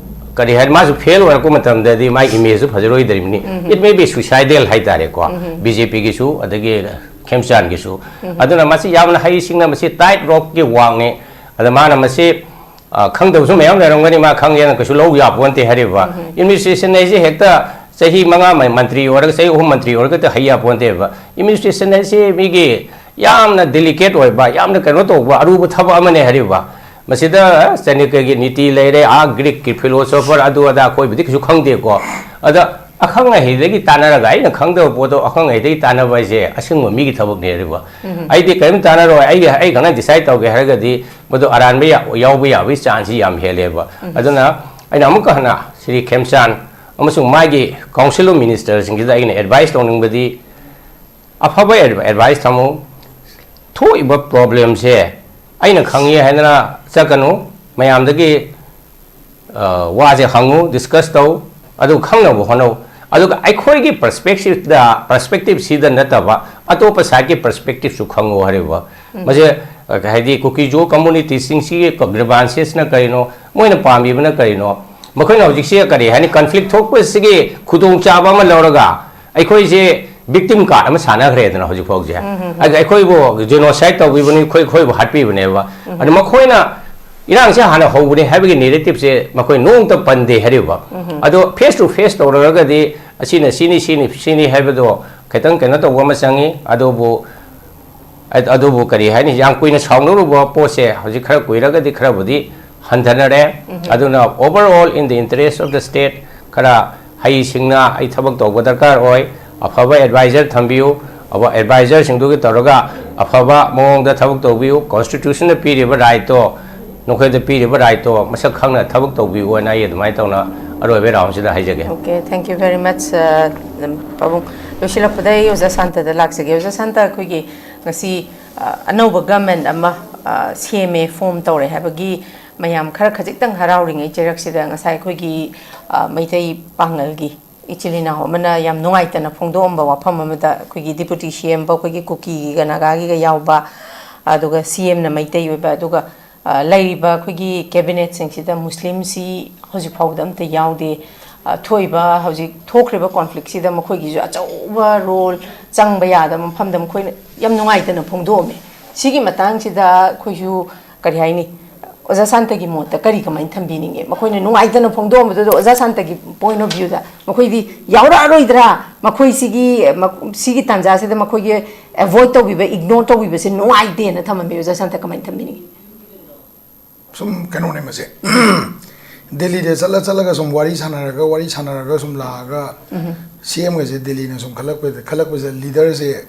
ꯀꯔꯤ ꯍꯥꯏ, ꯃꯥꯁꯨ ꯐꯦꯜ ꯑꯣꯏꯔꯛꯄ ꯃꯇꯝꯗꯗꯤ ꯃꯥꯒꯤ ꯏꯃꯦꯖꯁꯨ ꯐꯖꯔꯣꯏꯗ꯭ꯔꯤꯕꯅꯤ꯫ It may be suicidal ꯍꯥꯏꯇꯥꯔꯦꯀꯣ, ꯕꯤ ꯖꯦ ꯄꯤꯒꯤꯁꯨ ꯑꯗꯒꯤ ꯈꯦꯝꯆꯥꯟꯒꯤꯁꯨ꯫ ꯑꯗꯨꯅ ꯃꯁꯤ ꯌꯥꯝꯅ ꯍꯩꯁꯤꯡꯅ, ꯃꯁꯤ ꯇꯥꯏꯠ ꯔꯣꯞꯀꯤ ꯋꯥꯡꯅꯤ꯫ ꯑꯗ ꯃꯥꯅ ꯃꯁꯤ, ꯑ, ꯈꯪꯗꯕꯁꯨ ꯃꯌꯥꯝ ꯂꯩꯔꯝꯒꯅꯤ, ꯃꯥ ꯈꯪꯉꯦꯅ ꯀꯩꯁꯨ ꯂꯧ ꯌꯥꯄꯣꯟꯇꯦ ꯍꯥꯏꯔꯤꯕ꯫ ꯑꯦꯗꯃꯤꯅꯤꯁꯇ꯭ꯔꯦꯁꯟ ꯍꯥꯏꯁꯦ ꯍꯦꯛꯇ ꯆꯍꯤ ꯃꯉꯥ ꯃ-, ꯃꯟꯇ꯭ꯔꯤ ꯑꯣꯏꯔꯒ, ꯆꯍꯤ ꯑꯍꯨꯝ ꯃꯟꯇ꯭ꯔꯤ ꯑꯣꯏꯔꯒ ꯍꯦꯛꯇ ꯍꯩ ꯌꯥꯄꯣꯟꯇꯦꯕ꯫ ꯑꯦꯗꯃꯤꯅꯤꯁꯇ꯭ꯔꯦꯁꯟ ꯍꯥꯏꯁꯦ ꯃꯤꯒꯤ ꯌꯥꯝꯅ ꯗꯦꯂꯤꯀꯦꯠ ꯑꯣꯏꯕ, ꯌꯥꯝꯅ ꯀꯩꯅꯣ ꯇꯧꯕ, ꯑꯔꯨꯕ ꯊꯕꯛ ꯑꯃꯅꯦ ꯍꯥꯏꯔꯤꯕ꯫ ꯃꯁꯤꯗ ꯆꯥꯅꯀ꯭ꯌꯒꯤ ꯅꯤꯇꯤ ꯂꯩꯔꯦ, ꯑꯥ, ꯒ꯭ꯔꯤꯛꯀꯤ ꯐꯤꯂꯣꯁꯣꯐꯔ ꯑꯗꯨ ꯑꯗꯥ ꯑꯩꯈꯣꯏꯕꯨꯗꯤ ꯀꯩꯁꯨ ꯈꯪꯗꯦꯀꯣ꯫ ꯑꯗ ꯑꯈꯪ ꯑꯍꯩꯗꯒꯤ ꯇꯥꯟꯅꯔꯒ, ꯑꯩꯅ ꯈꯪꯗꯕ ꯄꯣꯠꯇꯣ ꯑꯈꯪ ꯑꯍꯩꯗꯒꯤ ꯇꯥꯟꯅꯕ ꯍꯥꯏꯁꯦ ꯑꯁꯦꯡꯕ ꯃꯤꯒꯤ ꯊꯕꯛꯅꯦ ꯍꯥꯏꯔꯤꯕ꯫ ꯑꯩꯗꯤ ꯀꯔꯤꯝ ꯇꯥꯟꯅꯔꯣꯏ, ꯑꯩꯒꯤ, ꯑꯩ ꯈꯛꯅ ꯗꯤꯁꯥꯏꯠ ꯇꯧꯒꯦ ꯍꯥꯏꯔꯒꯗꯤ ꯃꯗꯨ ꯑꯔꯥꯟꯕ ꯌꯥ-, ꯌꯥꯎꯕ ꯌꯥꯕꯒꯤ ꯆꯥꯟꯁꯁꯤ ꯌꯥꯝ ꯍꯦꯜꯂꯦꯕ꯫ ꯑꯗꯨꯅ ꯑꯩꯅ ꯑꯃꯨꯛꯀ ꯍꯟꯅ ꯁ꯭ꯔꯤ ꯈꯦꯝꯆꯥꯟ ꯑꯃꯁꯨꯡ ꯃꯥꯒꯤ ꯀꯥꯎꯟꯁꯤꯜ ꯑꯣꯐ ꯃꯤꯅꯤꯁꯇꯔꯁꯤꯡꯁꯤꯗ ꯑꯩꯅ ꯑꯦꯗꯚꯥꯏꯁ ꯇꯧꯅꯤꯡꯕꯗꯤ, ꯑꯐꯕ ꯑꯦꯗ-, ꯑꯦꯗꯚꯥꯏꯁ ꯊꯝꯃꯨ꯫ ꯊꯣꯛꯏꯕ ꯄ꯭ꯔꯣꯕ꯭ꯂꯦꯝꯁꯦ ꯑꯩꯅ ꯈꯪꯉꯤ ꯍꯥꯏꯗꯅ ꯆꯠꯀꯅꯨ꯫ ꯃꯌꯥꯝꯗꯒꯤ, ꯑ, ꯋꯥꯁꯦ ꯍꯪꯉꯨ, ꯗꯤꯁꯀꯁ ꯇꯧ, ꯑꯗꯨ ꯈꯪꯅꯕ ꯍꯣꯠꯅꯧ꯫ ꯑꯗꯨꯒ ꯑꯩꯈꯣꯏꯒꯤ ꯄꯔꯁꯄꯦꯛꯇꯤꯞꯇ, ꯄꯔꯁꯄꯦꯛꯇꯤꯞꯁꯤꯗ ꯅꯠꯇꯕ ꯑꯇꯣꯞꯄ ꯁꯥꯏꯠꯀꯤ ꯄꯔꯁꯄꯦꯛꯇꯤꯞꯁꯨ ꯈꯪꯉꯨ ꯍꯥꯏꯔꯤꯕ꯫ ꯃꯁꯦ, ꯑ, ꯍꯥꯏꯗꯤ ꯀꯨꯀꯤꯖꯣ ꯀꯝꯃꯨꯅꯤꯇꯤꯁꯤꯡꯁꯤꯒꯤ ꯒ꯭ꯔꯤꯚꯥꯟꯁꯦꯁꯅ ꯀꯔꯤꯅꯣ, ꯃꯣꯏꯅ ꯄꯥꯝꯃꯤꯕꯅ ꯀꯔꯤꯅꯣ, ꯃꯈꯣꯏꯅ ꯍꯧꯖꯤꯛꯁꯦ ꯀꯔꯤ ꯍꯥꯏꯅꯤ, ꯀꯟꯐ꯭ꯂꯤꯛ ꯊꯣꯛꯄꯁꯤꯒꯤ ꯈꯨꯗꯣꯡꯆꯥꯕ ꯑꯃ ꯂꯧꯔꯒ ꯑꯩꯈꯣꯏꯁꯦ ꯕꯤꯛꯇꯤꯝ ꯀꯥꯔꯗ ꯑꯃ ꯁꯥꯟꯅꯈ꯭ꯔꯦꯗꯅ ꯍꯧꯖꯤꯛ ꯐꯥꯎꯁꯦ꯫ ꯑꯗ ꯑꯩꯈꯣꯏꯕꯨ ꯖꯦꯅꯣꯁꯥꯏꯠ ꯇꯧꯕꯤꯕꯅꯤ, ꯑꯩꯈꯣꯏ, ꯑꯩꯈꯣꯏꯕꯨ ꯍꯥꯠꯄꯤꯕꯅꯦꯕ꯫ ꯑꯗ ꯃꯈꯣꯏꯅ ꯏꯔꯥꯡꯁꯦ ꯍꯥꯟꯅ ꯍꯧꯕꯅꯤ ꯍꯥꯏꯕꯒꯤ ꯅꯦꯔꯦꯇꯤꯞꯁꯦ ꯃꯈꯣꯏ ꯅꯣꯡꯃꯇ ꯄꯟꯗꯦ ꯍꯥꯏꯔꯤꯕ꯫ ꯑꯗꯣ ꯐꯦꯁ ꯇꯨ ꯐꯦꯁ ꯇꯧꯔꯒꯗꯤ ꯑꯁꯤꯅ ꯁꯤꯅꯤ, ꯁꯤꯅꯤ, ꯁꯤꯅꯤ ꯍꯥꯏꯕꯗꯣ ꯈꯤꯇꯪ ꯀꯩꯅꯣ ꯇꯧꯕ ꯑꯃ ꯆꯪꯉꯤ꯫ ꯑꯗꯨꯕꯨ ꯑꯗ-, ꯑꯗꯨꯕꯨ ꯀꯔꯤ ꯍꯥꯏꯅꯤ, ꯌꯥꯝ ꯀꯨꯏꯅ ꯁꯥꯎꯅꯔꯨꯕ ꯄꯣꯠꯁꯦ ꯍꯧꯖꯤꯛ ꯈꯔ ꯀꯨꯏꯔꯒꯗꯤ ꯈꯔꯕꯨꯗꯤ ꯍꯟꯊꯅꯔꯦ꯫ ꯑꯗꯨꯅ overall, in the interest of the state, ꯈꯔ ꯍꯩꯁꯤꯡꯅ ꯑꯩ ꯊꯕꯛ ꯇꯧꯕ ꯗꯔꯀꯥꯔ ꯑꯣꯏ꯫ ꯑꯐꯕ ꯑꯦꯗꯚꯥꯏꯖꯔ ꯊꯝꯕꯤꯌꯨ꯫ ꯑꯐꯕ ꯑꯦꯗꯚꯥꯏꯖꯔꯁꯤꯡꯗꯨꯒꯤ ꯇꯧꯔꯒ ꯑꯐꯕ ꯃꯑꯣꯡꯗ ꯊꯕꯛ ꯇꯧꯕꯤꯌꯨ꯫ ꯀꯣꯟꯁꯇꯤꯇ꯭ꯌꯨꯁꯟꯅ ꯄꯤꯔꯤꯕ ꯔꯥꯏꯠꯇꯣ, ꯅꯈꯣꯏꯗ ꯄꯤꯔꯤꯕ ꯔꯥꯏꯠꯇꯣ ꯃꯁꯛ ꯈꯪꯅ ꯊꯕꯛ ꯇꯧꯕꯤꯌꯨ ꯍꯥꯏꯅ ꯑꯩ ꯑꯗꯨꯃꯥꯏꯅ ꯇꯧꯅ ꯑꯔꯣꯏꯕ ꯔꯥꯎꯟꯁꯤꯗ ꯍꯥꯏꯖꯒꯦ꯫ Okay, thank you very much, ꯄꯥꯕꯨꯡ꯫ ꯂꯣꯏꯁꯤꯜꯂꯛꯄꯗ ꯑꯩ ꯑꯣꯖꯥ ꯁꯥꯟꯇꯗ ꯂꯥꯛꯆꯒꯦ꯫ ꯑꯣꯖꯥ ꯁꯥꯟꯇ, ꯑꯩꯈꯣꯏꯒꯤ ꯉꯁꯤ ꯑ, ꯑꯅꯧꯕ ꯒꯃꯦꯟ ꯑꯃ ꯑ, ꯁꯦꯝꯃꯦ, ꯐꯣꯝ ꯇꯧꯔꯦ ꯍꯥꯏꯕꯒꯤ ꯃꯌꯥꯝ ꯈꯔ ꯈꯖꯤꯛꯇꯪ ꯍꯔꯥꯎꯔꯤꯉꯩ ꯆꯩꯔꯛꯁꯤꯗ ꯉꯁꯥꯏ ꯑꯩꯈꯣꯏꯒꯤ ꯑ, ꯃꯩꯇꯩ ꯄꯥꯉꯜꯒꯤ ꯏꯆꯤꯜ ꯏꯅꯥꯎ ꯑꯃꯅ ꯌꯥꯝ ꯅꯨꯡꯉꯥꯏꯇꯅ ꯐꯣꯡꯗꯣꯛꯑꯝꯕ ꯋꯥꯐꯝ ꯑꯃꯗ, ꯑꯩꯈꯣꯏꯒꯤ ꯗꯤꯄꯨꯇꯤ ꯁꯤ ꯑꯦꯝ ꯐꯥꯎ ꯑꯩꯈꯣꯏꯒꯤ ꯀꯨꯀꯤꯒ ꯅꯥꯒꯥꯒꯤꯒ ꯌꯥꯎꯕ, ꯑꯗꯨꯒ ꯁꯤ ꯑꯦꯝꯅ ꯃꯩꯇꯩ ꯑꯣꯏꯕ, ꯑꯗꯨꯒ ꯑ, ꯂꯩꯔꯤꯕ ꯑꯩꯈꯣꯏꯒꯤ ꯀꯦꯕꯤꯅꯦꯠꯁꯤꯡꯁꯤꯗ ꯃꯨꯁꯂꯤꯝꯁꯤ ꯍꯧꯖꯤꯛ ꯐꯥꯎꯕꯗ ꯑꯝꯇ ꯌꯥꯎꯗꯦ꯫ ꯑ, ꯊꯣꯛꯏꯕ ꯍꯧꯖꯤꯛ ꯊꯣꯛꯈ꯭ꯔꯤꯕ ꯀꯣꯟꯐ꯭ꯂꯤꯛꯁꯤꯗ ꯃꯈꯣꯏꯒꯤꯁꯨ ꯑꯆꯧꯕ ꯔꯣꯜ ꯆꯪꯕ ꯌꯥꯗꯕ ꯃꯐꯝꯗ ꯃꯈꯣꯏꯅ ꯌꯥꯝ ꯅꯨꯡꯉꯥꯏꯇꯅ ꯐꯣꯡꯗꯣꯛꯑꯝꯃꯦ꯫ ꯁꯤꯒꯤ ꯃꯇꯥꯡꯁꯤꯗ ꯑꯩꯈꯣꯏꯁꯨ ꯀꯔꯤ ꯍꯥꯏꯅꯤ, ꯑꯣꯖꯥ ꯁꯥꯟꯇꯒꯤ ꯃꯣꯠꯇ ꯀꯔꯤ ꯀꯃꯥꯏꯅ ꯊꯝꯕꯤꯅꯤꯡꯉꯦ? ꯃꯈꯣꯏꯅ ꯅꯨꯡꯉꯥꯏꯇꯅ ꯐꯣꯡꯗꯣꯛꯑꯝꯕꯗꯨꯗ ꯑꯣꯖꯥ ꯁꯥꯟꯇꯒꯤ ꯄꯣꯏꯟ ꯑꯣꯐ ꯚ꯭ꯌꯨꯗ ꯃꯈꯣꯏꯗꯤ ꯌꯥꯎꯔꯛꯑꯔꯣꯏꯗ꯭ꯔꯥ? ꯃꯈꯣꯏ ꯁꯤꯒꯤ, ꯃ-, ꯁꯤꯒꯤ ꯇꯥꯟꯖꯥꯁꯤꯗ ꯃꯈꯣꯏꯒꯤ ꯑꯦꯚꯣꯏꯗ ꯇꯧꯕꯤꯕ, ꯏꯒꯅꯣꯔ ꯇꯧꯕꯤꯕꯁꯦ ꯅꯨꯡꯉꯥꯏꯇꯦꯅ ꯊꯝꯃꯝꯃꯦ꯫ ꯑꯣꯖꯥ ꯁꯥꯟꯇ ꯀꯃꯥꯏꯅ ꯊꯝꯕꯤꯅꯤꯡꯉꯤ? ꯁꯨꯝ ꯀꯩꯅꯣꯅꯦ ꯃꯁꯦ꯫ ꯗꯦꯜꯂꯤꯗ ꯆꯠꯂ ꯆꯠꯂꯒ ꯁꯨꯝ ꯋꯥꯔꯤ ꯁꯥꯟꯅꯔꯒ ꯋꯥꯔꯤ ꯁꯥꯟꯅꯔꯒ ꯁꯨꯝ ꯂꯥꯛꯑꯒ ꯁꯤ ꯑꯦꯝꯒꯁꯦ ꯗꯦꯜꯂꯤꯅ ꯁꯨꯝ ꯈꯜꯂꯛꯄꯗ ꯈꯜꯂꯛꯄꯁꯦ ꯂꯤꯗꯔꯁꯦ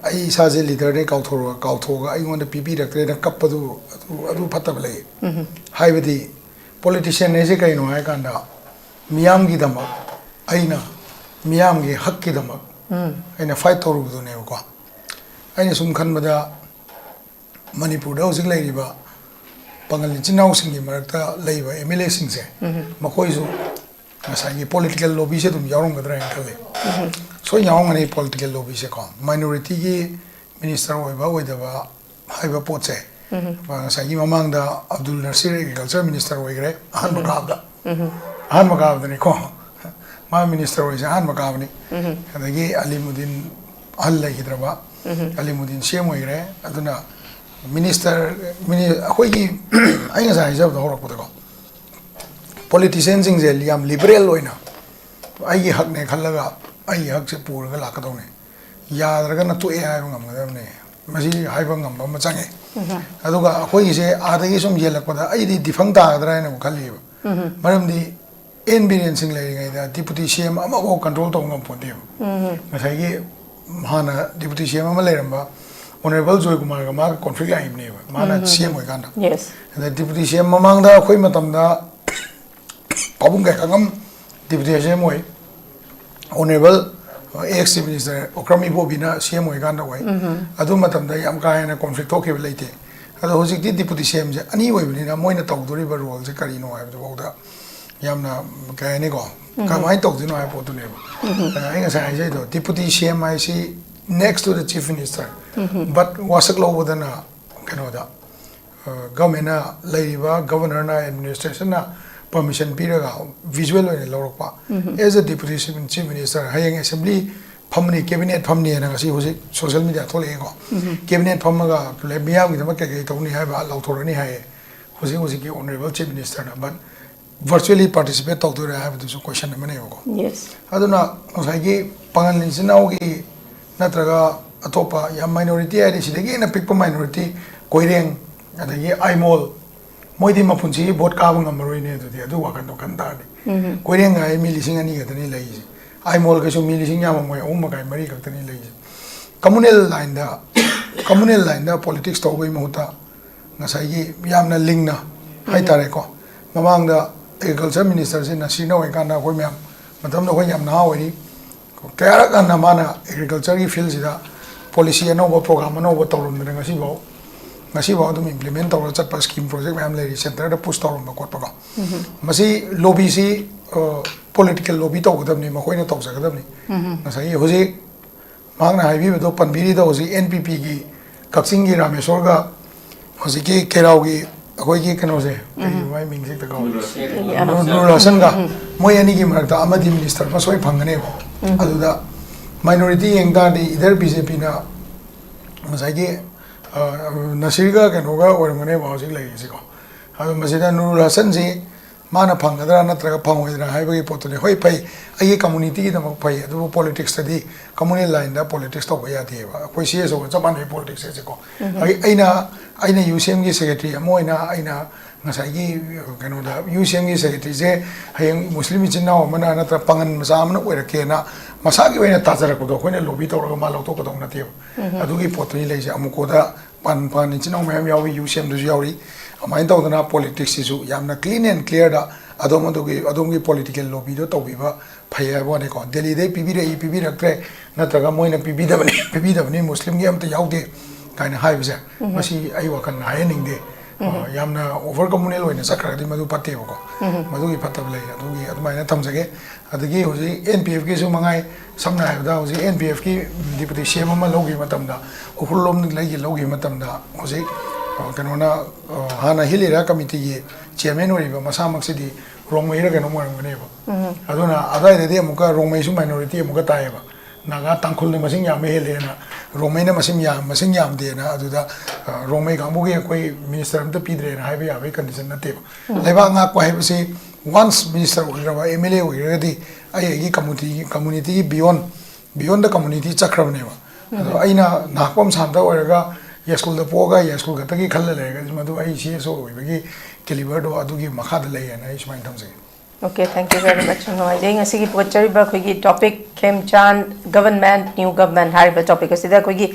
ꯑꯩ ꯏꯁꯥꯁꯦ ꯂꯤꯗꯔꯅꯦ ꯀꯥꯎꯊꯣꯔꯒ ꯀꯥꯎꯊꯣꯛꯑꯒ ꯑꯩꯉꯣꯟꯗ ꯄꯤꯕꯤꯔꯛꯇ꯭ꯔꯦꯅ ꯀꯞꯄꯗꯨ ꯑꯗꯨ ꯑꯗꯨ ꯐꯠꯇꯕ ꯂꯩ꯫ ꯍꯥꯏꯕꯗꯤ ꯄꯣꯂꯤꯇꯤꯁꯤꯌꯟ ꯍꯥꯏꯁꯦ ꯀꯩꯅꯣ ꯍꯥꯏ ꯀꯥꯟꯗ ꯃꯤꯌꯥꯝꯒꯤꯗꯃꯛ ꯑꯩꯅ ꯃꯤꯌꯥꯝꯒꯤ ꯍꯛꯀꯤꯗꯃꯛ ꯑꯩꯅ ꯐꯥꯏꯠ ꯇꯧꯔꯨꯕꯗꯨꯅꯦꯕꯀꯣ꯫ ꯑꯩꯅ ꯁꯨꯝ ꯈꯟꯕꯗ ꯃꯅꯤꯄꯨꯔꯗ ꯍꯧꯖꯤꯛ ꯂꯩꯔꯤꯕ ꯄꯥꯉꯜ ꯏꯆꯤꯟ ꯏꯅꯥꯎꯁꯤꯡꯒꯤ ꯃꯔꯛꯇ ꯂꯩꯕ ꯑꯦꯝ ꯑꯦꯜ ꯑꯦꯁꯤꯡꯁꯦ ꯃꯈꯣꯏꯁꯨ ꯉꯁꯥꯏꯒꯤ ꯄꯣꯂꯤꯇꯤꯀꯦꯜ ꯂꯣꯕꯤꯁꯦ ꯑꯗꯨꯝ ꯌꯥꯎꯔꯝꯒꯗ꯭ꯔꯥ ꯍꯥꯏꯅ ꯈꯜꯂꯤ꯫ ꯁꯣꯏ ꯌꯥꯎꯔꯝꯒꯅꯤ ꯄꯣꯂꯤꯇꯤꯀꯦꯜ ꯂꯣꯕꯤꯁꯦꯀꯣ꯫ ꯃꯥꯏꯅꯣꯔꯤꯇꯤꯒꯤ ꯃꯤꯅꯤꯁꯇꯔ ꯑꯣꯏꯕ ꯑꯣꯏꯗꯕ ꯍꯥꯏꯕ ꯄꯣꯠꯁꯦ ꯉꯁꯥꯏꯒꯤ ꯃꯃꯥꯡꯗ ꯑꯕꯗꯨꯜ ꯅꯁꯤꯔ ꯑꯦꯒ꯭ꯔꯤꯀꯜꯆꯔ ꯃꯤꯅꯤꯁꯇꯔ ꯑꯣꯏꯈ꯭ꯔꯦ ꯑꯍꯥꯟꯕ ꯀꯥꯕꯗ꯫ ꯑꯍꯥꯟꯕ ꯀꯥꯕꯗꯅꯤꯀꯣ꯫ ꯃꯥ ꯃꯤꯅꯤꯁꯇꯔ ꯑꯣꯏꯁꯦ ꯑꯍꯥꯟꯕ ꯀꯥꯕꯅꯤ꯫ ꯑꯗꯒꯤ ꯑꯂꯤꯃꯨꯗꯤꯟ ꯑꯍꯜ ꯂꯩꯈꯤꯗ꯭ꯔꯕ, ꯑꯂꯤꯃꯨꯗꯤꯟ ꯁꯤ ꯑꯦꯝ ꯑꯣꯏꯈ꯭ꯔꯦ꯫ ꯑꯗꯨꯅ ꯃꯤꯅꯤꯁꯇꯔ ꯃꯤꯅꯤ ꯑꯩꯈꯣꯏꯒꯤ ꯑꯩ ꯉꯁꯥꯏ ꯍꯥꯏꯖꯕꯗꯣ ꯍꯧꯔꯛꯄꯗꯀꯣ ꯄꯣꯂꯤꯇꯤꯁꯤꯌꯟꯁꯤꯡꯁꯦ ꯌꯥꯝ ꯂꯤꯕꯔꯦꯜ ꯑꯣꯏꯅ ꯑꯩꯒꯤ ꯍꯛꯅꯦ ꯈꯜꯂꯒ ꯑꯩꯒꯤ ꯍꯛꯁꯦ ꯄꯨꯔꯒ ꯂꯥꯛꯀꯗꯧꯅꯤ꯫ ꯌꯥꯗ꯭ꯔꯒꯅ ꯇꯣꯛꯑꯦ ꯍꯥꯏꯕ ꯉꯝꯒꯗꯕꯅꯤ꯫ ꯃꯁꯤ ꯍꯥꯏꯕ ꯉꯝꯕ ꯑꯃ ꯆꯪꯉꯤ꯫ ꯑꯗꯨꯒ ꯑꯩꯈꯣꯏꯒꯤꯁꯦ ꯑꯥꯗꯒꯤ ꯁꯨꯝ ꯌꯦꯜꯂꯛꯄꯗ ꯑꯩꯗꯤ ꯗꯤꯐꯪ ꯇꯥꯒꯗ꯭ꯔꯥ ꯍꯥꯏꯅ ꯑꯃꯨꯛ ꯈꯜꯂꯤꯕ꯫ ꯃꯔꯝꯗꯤ ꯑꯦꯟ ꯕꯤꯔꯦꯟ ꯁꯤꯡ ꯂꯩꯔꯤꯉꯩꯗ ꯗꯤꯄꯨꯇꯤ ꯁꯤ ꯑꯦꯝ ꯑꯃꯐꯥꯎ ꯀꯟꯇ꯭ꯔꯣꯜ ꯇꯧꯕ ꯉꯝꯄꯣꯟꯇꯦꯕ꯫ ꯉꯁꯥꯏꯒꯤ ꯍꯥꯟꯅ ꯗꯤꯄꯨꯇꯤ ꯁꯤ ꯑꯦꯝ ꯑꯃ ꯂꯩꯔꯝꯕ ꯑꯣꯅꯔꯦꯕꯜ ꯖꯣꯏꯀꯨꯃꯥꯔꯒ ꯃꯥꯒ ꯀꯣꯟꯐ꯭ꯂꯤꯛ ꯂꯥꯛꯏꯕꯅꯦꯕ ꯃꯥꯅ ꯁꯤ ꯑꯦꯝ ꯑꯣꯏꯀꯥꯟꯗ꯫ ꯌꯦꯁ꯫ ꯑꯗ ꯗꯤꯄꯨꯇꯤ ꯁꯤ ꯑꯦꯝ ꯃꯃꯥꯡꯗ ꯑꯩꯈꯣꯏ ꯃꯇꯝꯗ ꯄꯥꯕꯨꯡ ꯀꯥꯏꯈꯪꯉꯝ ꯗꯤꯄ꯭ꯌꯨꯇꯤ ꯁꯤ ꯑꯦꯝ ꯑꯣꯏ, honourable ex chief minister Okram ꯏꯕꯣꯕꯤꯅ ꯁꯤ ꯑꯦꯝ ꯑꯣꯏꯀꯥꯟꯗ ꯑꯣꯏ꯫ ꯑꯗꯨ ꯃꯇꯝꯗ ꯌꯥꯝ ꯀꯥ ꯍꯦꯟꯅ ꯀꯣꯟꯐ꯭ꯂꯤꯛ ꯊꯣꯛꯈꯤꯕ ꯂꯩꯇꯦ꯫ ꯑꯗꯣ ꯍꯧꯖꯤꯛꯇꯤ ꯗꯤꯄ꯭ꯌꯨꯇꯤ ꯁꯤ ꯑꯦꯝꯁꯦ ꯑꯅꯤ ꯑꯣꯏꯕꯅꯤꯅ ꯃꯣꯏꯅ ꯇꯧꯗꯣꯔꯤꯕ ꯔꯣꯜꯁꯦ ꯀꯔꯤꯅꯣ ꯍꯥꯏꯕꯗꯨꯐꯥꯎꯗ ꯌꯥꯝꯅ, ꯀꯩ ꯍꯥꯏꯅꯤꯀꯣ, ꯀꯃꯥꯏꯅ ꯇꯧꯗꯣꯏꯅꯣ ꯍꯥꯏꯕ ꯄꯣꯠꯇꯨꯅꯦꯕ꯫ ꯑꯗ ꯑꯩ ꯉꯁꯥꯏ ꯍꯥꯏꯖꯩꯗꯣ, ꯗꯤꯄ꯭ꯌꯨꯇꯤ ꯁꯤ ꯑꯦꯝ ꯍꯥꯏꯁꯤ next to the chief minister, but ꯋꯥꯁꯛ ꯂꯧꯕꯗꯅ ꯀꯩꯅꯣꯗ, ꯒꯚꯔꯟꯃꯦꯟꯅ, ꯂꯩꯔꯤꯕ ꯒꯚꯔꯅꯔꯅ, ꯑꯦꯗꯃꯤꯅꯤꯁꯇ꯭ꯔꯦꯁꯟꯅ ꯄꯔꯃꯤꯁꯟ ꯄꯤꯔꯒ ꯚꯤꯖꯨꯋꯦꯜ ꯑꯣꯏꯅ ꯂꯧꯔꯛꯄ꯫ As a deputy chief minister, ꯍꯌꯦꯡ ꯑꯦꯁꯦꯝꯕ꯭ꯂꯤ ꯐꯝꯃꯅꯤ, ꯀꯦꯕꯤꯅꯦꯠ ꯐꯝꯅꯤꯅ ꯉꯁꯤ ꯍꯧꯖꯤꯛ ꯁꯣꯁꯤꯌꯦꯜ ꯃꯤꯗꯤꯌꯥ ꯊꯣꯛꯂꯛꯑꯦꯀꯣ꯫ ꯀꯦꯕꯤꯅꯦꯠ ꯐꯝꯃꯒ ꯃꯤꯌꯥꯝꯒꯤꯗꯃꯛ ꯀꯩ ꯀꯩ ꯇꯧꯅꯤ ꯍꯥꯏꯕ ꯂꯥꯎꯊꯣꯔꯛꯑꯅꯤ ꯍꯥꯏꯌꯦ ꯍꯧꯖꯤꯛ ꯍꯧꯖꯤꯛꯀꯤ ꯑꯣꯅꯔꯦꯕꯜ ꯆꯤꯐ ꯃꯤꯅꯤꯁꯇꯔꯅ꯫ But virtually participate ꯇꯧꯗꯣꯏꯔꯥ ꯍꯥꯏꯕꯗꯨꯁꯨ ꯀꯣꯏꯁꯟ ꯑꯃꯅꯦꯕꯀꯣ꯫ Yes. ꯑꯗꯨꯅ ꯉꯁꯥꯏꯒꯤ ꯄꯥꯉꯟ ꯏꯆꯤꯟ ꯏꯅꯥꯎꯒꯤ ꯅꯠꯇ꯭ꯔꯒ ꯑꯇꯣꯞꯄ ꯌꯥꯝ ꯃꯥꯏꯅꯣꯔꯤꯇꯤ ꯍꯥꯏꯗꯤ ꯁꯤꯗꯒꯤ ꯍꯦꯟꯅ ꯄꯤꯛꯄ ꯃꯥꯏꯅꯣꯔꯤꯇꯤ, ꯀꯣꯏꯔꯦꯡ, ꯑꯗꯒꯤ ꯑꯥꯏꯃꯣꯜ, ꯃꯣꯏꯗꯤ ꯃꯄꯨꯟꯁꯤꯒꯤ ꯚꯣꯠ ꯀꯥꯕ ꯉꯝꯃꯔꯣꯏꯅꯦ꯫ ꯑꯗꯨꯗꯤ ꯑꯗꯨ ꯋꯥꯈꯟꯗꯣ ꯈꯟ ꯇꯥꯔꯗꯤ꯫ ꯀꯣꯏꯔꯦꯡ ꯍꯥꯏ ꯃꯤ ꯂꯤꯁꯤꯡ ꯑꯅꯤ ꯈꯛꯇꯅꯤ ꯂꯩꯔꯤꯁꯦ꯫ ꯑꯥꯏꯃꯣꯜ ꯀꯩꯁꯨ ꯃꯤ ꯂꯤꯁꯤꯡ ꯌꯥꯝꯃꯝꯃꯣꯏ, ꯑꯍꯨꯝ ꯃꯈꯥꯏ, ꯃꯔꯤ ꯈꯛꯇꯅꯤ ꯂꯩꯔꯤꯁꯦ꯫ ꯀꯝꯃꯨꯅꯦꯜ ꯂꯥꯏꯟꯗ, ꯀꯝꯃꯨꯅꯦꯜ ꯂꯥꯏꯟꯗ ꯄꯣꯂꯤꯇꯤꯛꯁ ꯇꯧꯕꯒꯤ ꯃꯍꯨꯠꯇ ꯉꯁꯥꯏꯒꯤ ꯌꯥꯝꯅ ꯂꯤꯡꯅ ꯍꯥꯏꯇꯥꯔꯦꯀꯣ, ꯃꯃꯥꯡꯗ ꯑꯦꯒ꯭ꯔꯤꯀꯜꯆꯔ ꯃꯤꯅꯤꯁꯇꯔꯁꯤ ꯅꯁꯤꯔꯅ ꯑꯣꯏꯔꯤꯀꯥꯟꯗ ꯑꯩꯈꯣꯏ ꯃꯌꯥꯝ, ꯃꯇꯝꯗ ꯑꯩꯈꯣꯏ ꯌꯥꯝ ꯅꯍꯥ ꯑꯣꯏꯔꯤ, ꯀꯌꯥꯔꯛ ꯍꯟꯅ ꯃꯥꯅ ꯑꯦꯒ꯭ꯔꯤꯀꯜꯆꯔꯒꯤ ꯐꯤꯜꯁꯤꯗ ꯄꯣꯂꯤꯁꯤ ꯑꯅꯧꯕ, ꯄ꯭ꯔꯣꯒ꯭ꯔꯥꯝ ꯑꯅꯧꯕ ꯇꯧꯔꯝꯗꯅ ꯉꯁꯤꯐꯥꯎ, ꯉꯁꯤꯐꯥꯎ ꯑꯗꯨꯝ ꯏꯝꯄ꯭ꯂꯤꯃꯦꯟ ꯇꯧꯔꯒ ꯆꯠꯄ ꯁ꯭ꯀꯤꯝ ꯄ꯭ꯔꯣꯖꯦꯛ ꯃꯌꯥꯝ ꯂꯩꯔꯤ, ꯁꯦꯟꯇꯔꯗ ꯄꯨꯁ ꯇꯧꯔꯝꯕ ꯈꯣꯠꯄꯀꯣ꯫ ꯃꯁꯤ ꯂꯣꯕꯤꯁꯤ ꯄꯣꯂꯤꯇꯤꯀꯦꯜ ꯂꯣꯕꯤ ꯇꯧꯒꯗꯕꯅꯤ, ꯃꯈꯣꯏꯅ ꯇꯧꯖꯒꯗꯕꯅꯤ꯫ ꯉꯁꯥꯏꯒꯤ ꯍꯧꯖꯤꯛ ꯃꯍꯥꯛꯅ ꯍꯥꯏꯕꯤꯕꯗꯣ ꯄꯟꯕꯤꯔꯤꯗꯣ ꯍꯧꯖꯤꯛ ꯑꯦꯟ ꯄꯤ ꯄꯤꯒꯤ ꯀꯛꯆꯤꯡꯒꯤ ꯔꯥꯃꯦꯁꯣꯔꯒ ꯍꯧꯖꯤꯛꯀꯤ ꯀꯦꯔꯥꯎꯒꯤ ꯑꯩꯈꯣꯏꯒꯤ ꯀꯩꯅꯣꯁꯦ, ꯀꯔꯤ ꯃꯥꯏ ꯃꯤꯡꯁꯦ ꯍꯦꯛꯇ ꯀꯥꯎꯔꯦ꯫ ꯅꯨꯔ-, ꯅꯨꯔ ꯍꯁꯟꯒ ꯃꯣꯏ ꯑꯅꯤꯒꯤ ꯃꯔꯛꯇ ꯑꯃꯗꯤ ꯃꯤꯅꯤꯁꯇꯔ ꯑꯃ ꯁꯣꯏ ꯐꯪꯒꯅꯦꯕ꯫ ꯑꯗꯨꯗ ꯃꯥꯏꯅꯣꯔꯤꯇꯤ ꯌꯦꯡ ꯇꯥꯔꯗꯤ ꯏꯗꯔ ꯕꯤ ꯖꯦ ꯄꯤꯅ ꯉꯁꯥꯏꯒꯤ, ꯑ, ꯅꯁꯤꯔꯒ ꯀꯩꯅꯣꯒ ꯑꯣꯏꯔꯝꯒꯅꯦꯕ ꯍꯧꯖꯤꯛ ꯂꯩꯔꯤꯁꯤꯀꯣ꯫ ꯑꯗꯣ ꯃꯁꯤꯗ ꯅꯨꯔ ꯍꯁꯟꯁꯤ ꯃꯥꯅ ꯐꯪꯒꯗ꯭ꯔꯥ ꯅꯠꯇ꯭ꯔꯒ ꯐꯪꯉꯣꯏꯗ꯭ꯔꯥ ꯍꯥꯏꯕꯒꯤ ꯄꯣꯠꯇꯨꯅꯤ꯫ ꯍꯣꯏ, ꯐꯩ, ꯑꯩꯒꯤ ꯀꯝꯃꯨꯅꯤꯇꯤꯒꯤꯗꯃꯛ ꯐꯩ, ꯑꯗꯨꯕꯨ ꯄꯣꯂꯤꯇꯤꯛꯁꯇꯗꯤ ꯀꯝꯃꯨꯅꯦꯜ ꯂꯥꯏꯟꯗ ꯄꯣꯂꯤꯇꯤꯛꯁ ꯇꯧꯕ ꯌꯥꯗꯦꯕ꯫ ꯑꯩꯈꯣꯏ ꯁꯤ ꯑꯦꯁ ꯑꯣꯒ ꯆꯞ ꯃꯥꯟꯅꯩ ꯄꯣꯂꯤꯇꯤꯛꯁ ꯍꯥꯏꯁꯦꯀꯣ꯫ ꯑꯩ, ꯑꯩꯅ, ꯑꯩꯅ ꯌꯨ ꯁꯤ ꯑꯦꯝꯒꯤ ꯁꯦꯀ꯭ꯔꯦꯇꯔꯤ ꯑꯃ ꯑꯣꯏꯅ ꯑꯩꯅ ꯉꯁꯥꯏꯒꯤ ꯀꯩꯅꯣꯗ ꯌꯨ ꯁꯤ ꯑꯦꯝꯒꯤ ꯁꯦꯀ꯭ꯔꯦꯇꯔꯤꯁꯦ ꯍꯌꯦꯡ ꯃꯨꯁꯂꯤꯝ ꯏꯆꯤꯟ ꯏꯅꯥꯎ ꯑꯃꯅ ꯅꯠꯇ꯭ꯔꯒ ꯄꯥꯉꯟ ꯃꯆꯥ ꯑꯃꯅ ꯑꯣꯏꯔꯛꯀꯦꯅ ꯃꯁꯥꯒꯤ ꯑꯣꯏꯅ ꯇꯥꯖꯔꯛꯄꯗꯣ ꯑꯩꯈꯣꯏꯅ ꯂꯣꯕꯤ ꯇꯧꯔꯒ ꯃꯥ ꯂꯧꯊꯣꯛꯀꯗꯧ ꯅꯠꯇꯦꯕ꯫ ꯑꯗꯨꯒꯤ ꯄꯣꯠꯇꯨꯅꯤ ꯂꯩꯁꯦ꯫ ꯑꯃꯨꯀꯣꯗ ꯄꯥꯟ, ꯄꯥꯟ ꯏꯆꯤꯟ ꯏꯅꯥꯎ ꯃꯌꯥꯝ ꯌꯥꯎꯏ, ꯌꯨ ꯁꯤ ꯑꯦꯝꯗꯁꯨ ꯌꯥꯎꯔꯤ꯫ ꯑꯗꯨꯃꯥꯏꯅ ꯇꯧꯗꯅ ꯄꯣꯂꯤꯇꯤꯛꯁꯁꯤꯁꯨ ꯌꯥꯝꯅ clean and clearꯗ ꯑꯗꯣꯝ ꯑꯗꯨꯒꯤ, ꯑꯗꯣꯝꯒꯤ political lobbyꯗꯣ ꯇꯧꯕꯤꯕ ꯐꯩ ꯍꯥꯏꯕ ꯋꯥꯅꯤꯀꯣ꯫ ꯗꯦꯜꯂꯤꯗꯩ ꯄꯤꯕꯤꯔꯛꯏ, ꯄꯤꯕꯤꯔꯛꯇ꯭ꯔꯦ, ꯅꯠꯇ꯭ꯔꯒ ꯃꯣꯏꯅ ꯄꯤꯕꯤꯗꯕꯅꯤ, ꯄꯤꯕꯤꯗꯕꯅꯤ, ꯃꯨꯁꯂꯤꯝꯒꯤ ꯑꯝꯇ ꯌꯥꯎꯗꯦ ꯀꯥꯏꯅ ꯍꯥꯏꯕꯁꯦ, ꯎꯝ꯫ ꯃꯁꯤ ꯑꯩ ꯋꯥꯈꯜꯅ ꯍꯥꯏꯍꯟꯅꯤꯡꯗꯦ꯫ ꯎꯝ꯫ ꯑ, ꯌꯥꯝꯅ over communal ꯑꯣꯏꯅ ꯆꯠꯈ꯭ꯔꯒꯗꯤ ꯃꯗꯨ ꯐꯠꯇꯦꯕꯀꯣ꯫ ꯎꯝ꯫ ꯃꯗꯨꯒꯤ ꯐꯠꯇꯕ ꯂꯩ꯫ ꯑꯗꯨꯒꯤ ꯑꯗꯨꯃꯥꯏꯅ ꯊꯝꯖꯒꯦ꯫ ꯑꯗꯒꯤ ꯍꯧꯖꯤꯛ N P Fꯀꯤꯁꯨ ꯃꯉꯥꯏ, ꯁꯝꯅ ꯍꯥꯏꯔꯕꯗ ꯍꯧꯖꯤꯛ N P Fꯀꯤ deputy C M ꯑꯃ ꯂꯧꯈꯤꯕ ꯃꯇꯝꯗ, ꯎꯈ꯭ꯔꯨꯜ ꯂꯣꯝꯗꯒꯤ ꯂꯧꯈꯤꯕ ꯃꯇꯝꯗ, ꯍꯧꯖꯤꯛ, ꯑ, ꯀꯩꯅꯣꯅ, ꯑ, ꯍꯥꯟꯅ Hill Area Committeeꯒꯤ chairman ꯑꯣꯏꯔꯤꯕ ꯃꯁꯥꯃꯛꯁꯤꯗꯤ ꯔꯣꯡꯃꯩꯔ ꯀꯩꯅꯣꯝ ꯑꯣꯏꯔꯝꯒꯅꯦꯕ꯫ ꯎꯝ꯫ ꯑꯗꯨꯅ ꯑꯗꯨꯋꯥꯏꯗꯗꯤ ꯑꯃꯨꯛꯀ ꯔꯣꯡꯃꯩꯁꯨ minority ꯑꯃꯨꯛꯀ ꯇꯥꯏꯌꯦꯕ꯫ ꯅꯥꯒꯥ, ꯇꯥꯡꯈꯨꯜꯅ ꯃꯁꯤꯡ ꯌꯥꯝꯕ ꯍꯦꯜꯂꯦꯅ, ꯔꯣꯡꯃꯩꯅ ꯃꯁꯤꯡ ꯌꯥꯝ-, ꯃꯁꯤꯡ ꯌꯥꯝꯗꯦꯅ, ꯑꯗꯨꯗ, ꯑ, ꯔꯣꯡꯃꯩ ꯀꯥꯡꯕꯨꯒꯤ ꯑꯩꯈꯣꯏ minister ꯑꯝꯇ ꯄꯤꯗ꯭ꯔꯦꯅ ꯍꯥꯏꯕ ꯌꯥꯕꯒꯤ condition ꯅꯠꯇꯦꯕ꯫ ꯎꯝ꯫ ꯂꯩꯕꯥꯛ ꯉꯥꯛꯄ ꯍꯥꯏꯕꯁꯤ once minister ꯑꯣꯏꯈ꯭ꯔꯕ, M L A ꯑꯣꯏꯈ꯭ꯔꯒꯗꯤ ꯑꯩ ꯑꯩꯒꯤ community, communityꯒꯤ beyond, beyond the community ꯆꯠꯈ꯭ꯔꯕꯅꯦꯕ꯫ ꯑꯗꯣ ꯎꯝ꯫ ꯑꯩꯅ ꯅꯍꯥꯛꯄꯝ ꯁꯥꯟꯇ ꯑꯣꯏꯔꯒ ꯌꯥꯏꯁ꯭ꯀꯨꯜꯗ ꯄꯣꯛꯑꯒ ꯌꯥꯏꯁ꯭ꯀꯨꯜ ꯈꯛꯇꯒꯤ ꯈꯜꯂ ꯂꯩꯔꯒꯗꯤ ꯃꯗꯨ ꯑꯩ C S O ꯑꯣꯏꯕꯒꯤ caliberꯗꯣ ꯑꯗꯨꯒꯤ ꯃꯈꯥꯗ ꯂꯩꯌꯦꯅ ꯑꯩ ꯁꯨꯃꯥꯏꯅ ꯊꯝꯖꯒꯦ꯫ Okay, thank you very much꯫ ꯌꯥꯝ ꯅꯨꯡꯉꯥꯏꯖꯩ꯫ ꯉꯁꯤꯒꯤ ꯄꯨꯒꯠꯆꯔꯤꯕ ꯑꯩꯈꯣꯏꯒꯤ topic ꯈꯦꯝꯆꯥꯟ, government, new government ꯍꯥꯏꯔꯤꯕ topic ꯑꯁꯤꯗ ꯑꯩꯈꯣꯏꯒꯤ,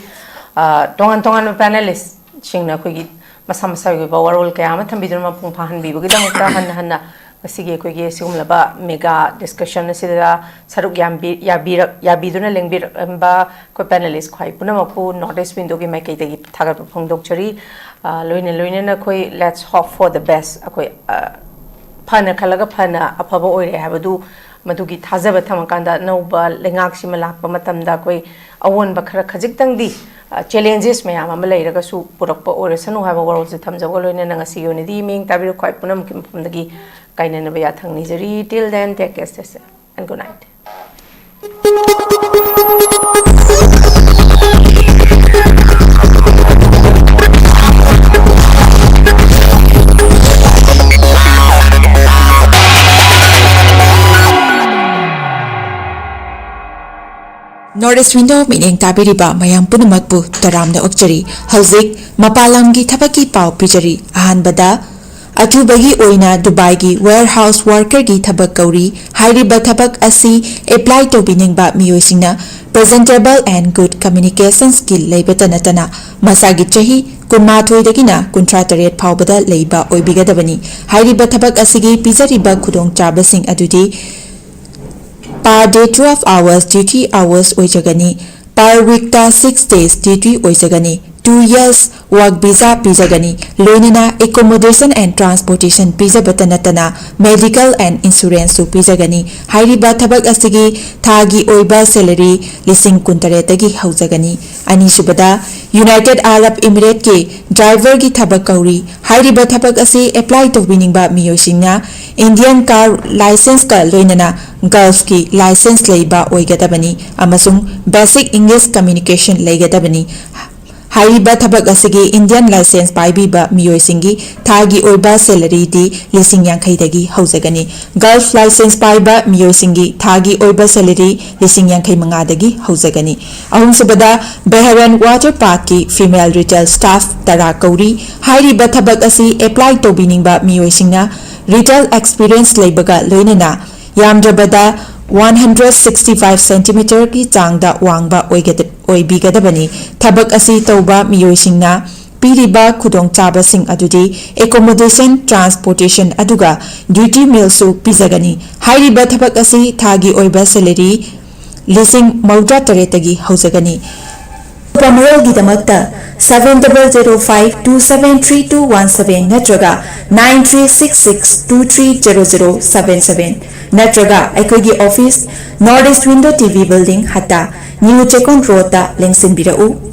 ꯑ, ꯇꯣꯉꯥꯟ ꯇꯣꯉꯥꯟꯕ panelistꯁꯤꯡꯅ ꯑꯩꯈꯣꯏꯒꯤ ꯃꯁꯥ ꯃꯁꯥꯒꯤ ꯑꯣꯏꯕ ꯋꯥꯔꯣꯜ ꯀꯌꯥ ꯑꯃ ꯊꯝꯕꯤꯗꯨꯅ ꯃꯄꯨꯡ ꯐꯥꯍꯟꯕꯤꯕꯒꯤꯗꯃꯛꯇ ꯍꯟꯅ ꯍꯟꯅ ꯉꯁꯤꯒꯤ ꯑꯩꯈꯣꯏꯒꯤ ꯁꯤꯒꯨꯝꯂꯕ mega discussion ꯑꯁꯤꯗ ꯁꯔꯨꯛ ꯌꯥꯝꯕꯤ-, ꯌꯥꯕꯤꯔꯛ-, ꯌꯥꯕꯤꯗꯨꯅ ꯂꯦꯡꯕꯤꯔꯛꯂꯝꯕ ꯑꯩꯈꯣꯏ panelist ꯈ꯭ꯋꯥꯏ ꯄꯨꯝꯅꯃꯛꯄꯨ North East Windowꯒꯤ ꯃꯥꯏꯀꯩꯗꯒꯤ ꯊꯥꯒꯠꯄ ꯐꯣꯡꯗꯣꯛꯆꯔꯤ꯫ ꯑ, ꯂꯣꯏꯅ ꯂꯣꯏꯅꯅ ꯑꯩꯈꯣꯏ let's hope for the best꯫ ꯑꯩꯈꯣꯏ, ꯑ, ꯐꯅ ꯈꯜꯂꯒ ꯐꯅ ꯑꯐꯕ ꯑꯣꯏꯔꯦ ꯍꯥꯏꯕꯗꯨ, ꯃꯗꯨꯒꯤ ꯊꯥꯖꯕ ꯊꯝꯃꯀꯥꯟꯗ ꯑꯅꯧꯕ ꯂꯩꯉꯥꯛꯁꯤꯃ ꯂꯥꯛꯄ ꯃꯇꯝꯗ ꯑꯩꯈꯣꯏ ꯑꯑꯣꯟꯕ ꯈꯔ ꯈꯖꯤꯛꯇꯪꯗꯤ, ꯑ, challenges ꯃꯌꯥꯝ ꯑꯃ ꯂꯩꯔꯒꯁꯨ ꯄꯨꯔꯛꯄ ꯑꯣꯏꯔꯁꯅꯨ ꯍꯥꯏꯕ ꯋꯥꯔꯣꯜꯁꯦ ꯊꯝꯖꯕꯒ ꯂꯣꯏꯅꯅ ꯉꯁꯤꯒꯤ ꯑꯣꯏꯅꯗꯤ ꯃꯤꯠꯌꯦꯡ ꯇꯥꯕꯤꯔꯤꯕ ꯈ꯭ꯋꯥꯏ ꯄꯨꯝꯅꯃꯛꯀꯤ ꯃꯐꯝꯗꯒꯤ ꯀꯥꯏꯅꯅꯕ ꯌꯥꯊꯪ ꯅꯤꯖꯔꯤ꯫ Till then, take care, stay safe and good night꯫ North East Window ꯃꯤꯠꯌꯦꯡ ꯇꯥꯕꯤꯔꯤꯕ ꯃꯌꯥꯝ ꯄꯨꯝꯅꯃꯛꯄꯨ ꯇꯔꯥꯝꯅ ꯑꯣꯛꯆꯔꯤ꯫ ꯍꯧꯖꯤꯛ ꯃꯄꯥꯟ ꯂꯝꯒꯤ ꯊꯕꯛꯀꯤ ꯄꯥꯎ ꯄꯤꯖꯔꯤ꯫ ꯑꯍꯥꯟꯕꯗ, ꯑꯊꯨꯕꯒꯤ ꯑꯣꯏꯅ ꯗꯨꯕꯥꯏꯒꯤ warehouse workerꯒꯤ ꯊꯕꯛ ꯀꯧꯔꯤ꯫ ꯍꯥꯏꯔꯤꯕ ꯊꯕꯛ ꯑꯁꯤ apply ꯇꯧꯕꯤꯅꯤꯡꯕ ꯃꯤꯑꯣꯏꯁꯤꯡꯅ presentable and good communication skill ꯂꯩꯕꯇ ꯅꯠꯇꯅ ꯃꯁꯥꯒꯤ ꯆꯍꯤ ꯀꯨꯟꯃꯥꯊꯣꯏꯗꯒꯤꯅ ꯀꯨꯟꯊ꯭ꯔꯥ ꯇꯔꯦꯠ ꯐꯥꯎꯕꯗ ꯂꯩꯕ ꯑꯣꯏꯕꯤꯒꯗꯕꯅꯤ꯫ ꯍꯥꯏꯔꯤꯕ ꯊꯕꯛ ꯑꯁꯤꯒꯤ ꯄꯤꯖꯔꯤꯕ ꯈꯨꯗꯣꯡꯆꯥꯕꯁꯤꯡ ꯑꯗꯨꯗꯤ per day twelve hours duty hours ꯑꯣꯏꯖꯒꯅꯤ꯫ Per weekꯇ six days duty ꯑꯣꯏꯖꯒꯅꯤ꯫ Two years work visa ꯄꯤꯖꯒꯅꯤ꯫ ꯂꯣꯏꯅꯅ accommodation and transportation ꯄꯤꯖꯕꯇ ꯅꯠꯇꯅ medical and insuranceꯁꯨ ꯄꯤꯖꯒꯅꯤ꯫ ꯍꯥꯏꯔꯤꯕ ꯊꯕꯛ ꯑꯁꯤꯒꯤ ꯊꯥꯒꯤ ꯑꯣꯏꯕ salary ꯂꯤꯁꯤꯡ ꯀꯨꯟꯇꯔꯦꯠꯇꯒꯤ ꯍꯧꯖꯒꯅꯤ꯫ ꯑꯅꯤꯁꯨꯕꯗ, United Arab Emirateꯀꯤ driverꯒꯤ ꯊꯕꯛ ꯀꯧꯔꯤ꯫ ꯍꯥꯏꯔꯤꯕ ꯊꯕꯛ ꯑꯁꯤ apply ꯇꯧꯕꯤꯅꯤꯡꯕ ꯃꯤꯑꯣꯏꯁꯤꯡꯅ Indian car licenceꯀ ꯂꯣꯏꯅꯅ Gulfꯀꯤ license ꯂꯩꯕ ꯑꯣꯏꯒꯗꯕꯅꯤ ꯑꯃꯁꯨꯡ basic English communication ꯂꯩꯒꯗꯕꯅꯤ꯫ ꯍꯥꯏꯔꯤꯕ ꯊꯕꯛ ꯑꯁꯤꯒꯤ Indian license ꯄꯥꯏꯕꯤꯕ ꯃꯤꯑꯣꯏꯁꯤꯡꯒꯤ ꯊꯥꯒꯤ ꯑꯣꯏꯕ salaryꯗꯤ ꯂꯤꯁꯤꯡ ꯌꯥꯡꯈꯩꯗꯒꯤ ꯍꯧꯖꯒꯅꯤ꯫ Gulf license ꯄꯥꯏꯕ ꯃꯤꯑꯣꯏꯁꯤꯡꯒꯤ ꯊꯥꯒꯤ ꯑꯣꯏꯕ salary ꯂꯤꯁꯤꯡ ꯌꯥꯡꯈꯩ ꯃꯉꯥꯗꯒꯤ ꯍꯧꯖꯒꯅꯤ꯫ ꯑꯍꯨꯝꯁꯨꯕꯗ, Bahrain Water Parkꯀꯤ female retail staff ꯇꯔꯥ ꯀꯧꯔꯤ꯫ ꯍꯥꯏꯔꯤꯕ ꯊꯕꯛ ꯑꯁꯤ apply ꯇꯧꯕꯤꯅꯤꯡꯕ ꯃꯤꯑꯣꯏꯁꯤꯡꯅ retail experience ꯂꯩꯕꯒ ꯂꯣꯏꯅꯅ ꯌꯥꯝꯗ꯭ꯔꯕꯗ one hundred sixty five centimeterꯒꯤ ꯆꯥꯡꯗ ꯋꯥꯡꯕ ꯑꯣꯏꯒꯗ-, ꯑꯣꯏꯕꯤꯒꯗꯕꯅꯤ꯫ ꯊꯕꯛ ꯑꯁꯤ ꯇꯧꯕ ꯃꯤꯑꯣꯏꯁꯤꯡꯅ ꯄꯤꯔꯤꯕ ꯈꯨꯗꯣꯡꯆꯥꯕꯁꯤꯡ ꯑꯗꯨꯗꯤ accommodation, transportation ꯑꯗꯨꯒ duty mealꯁꯨ ꯄꯤꯖꯒꯅꯤ꯫ ꯍꯥꯏꯔꯤꯕ ꯊꯕꯛ ꯑꯁꯤ ꯊꯥꯒꯤ ꯑꯣꯏꯕ salary ꯂꯤꯁꯤꯡ ꯃꯧꯗ꯭ꯔꯥ ꯇꯔꯦꯠꯇꯒꯤ ꯍꯧꯖꯒꯅꯤ꯫ ꯑꯀꯨꯞꯄ ꯃꯔꯣꯜꯒꯤꯗꯃꯛꯇ seven double zero five two seven three two one seven ꯅꯠꯇ꯭ꯔꯒ nine three six six two three zero zero seven seven ꯅꯠꯇ꯭ꯔꯒ ꯑꯩꯈꯣꯏꯒꯤ office, North East Window TV Building, ꯍꯠꯇꯥ, New Chekon Roadꯇ ꯂꯦꯡꯁꯤꯟꯕꯤꯔꯛꯎ꯫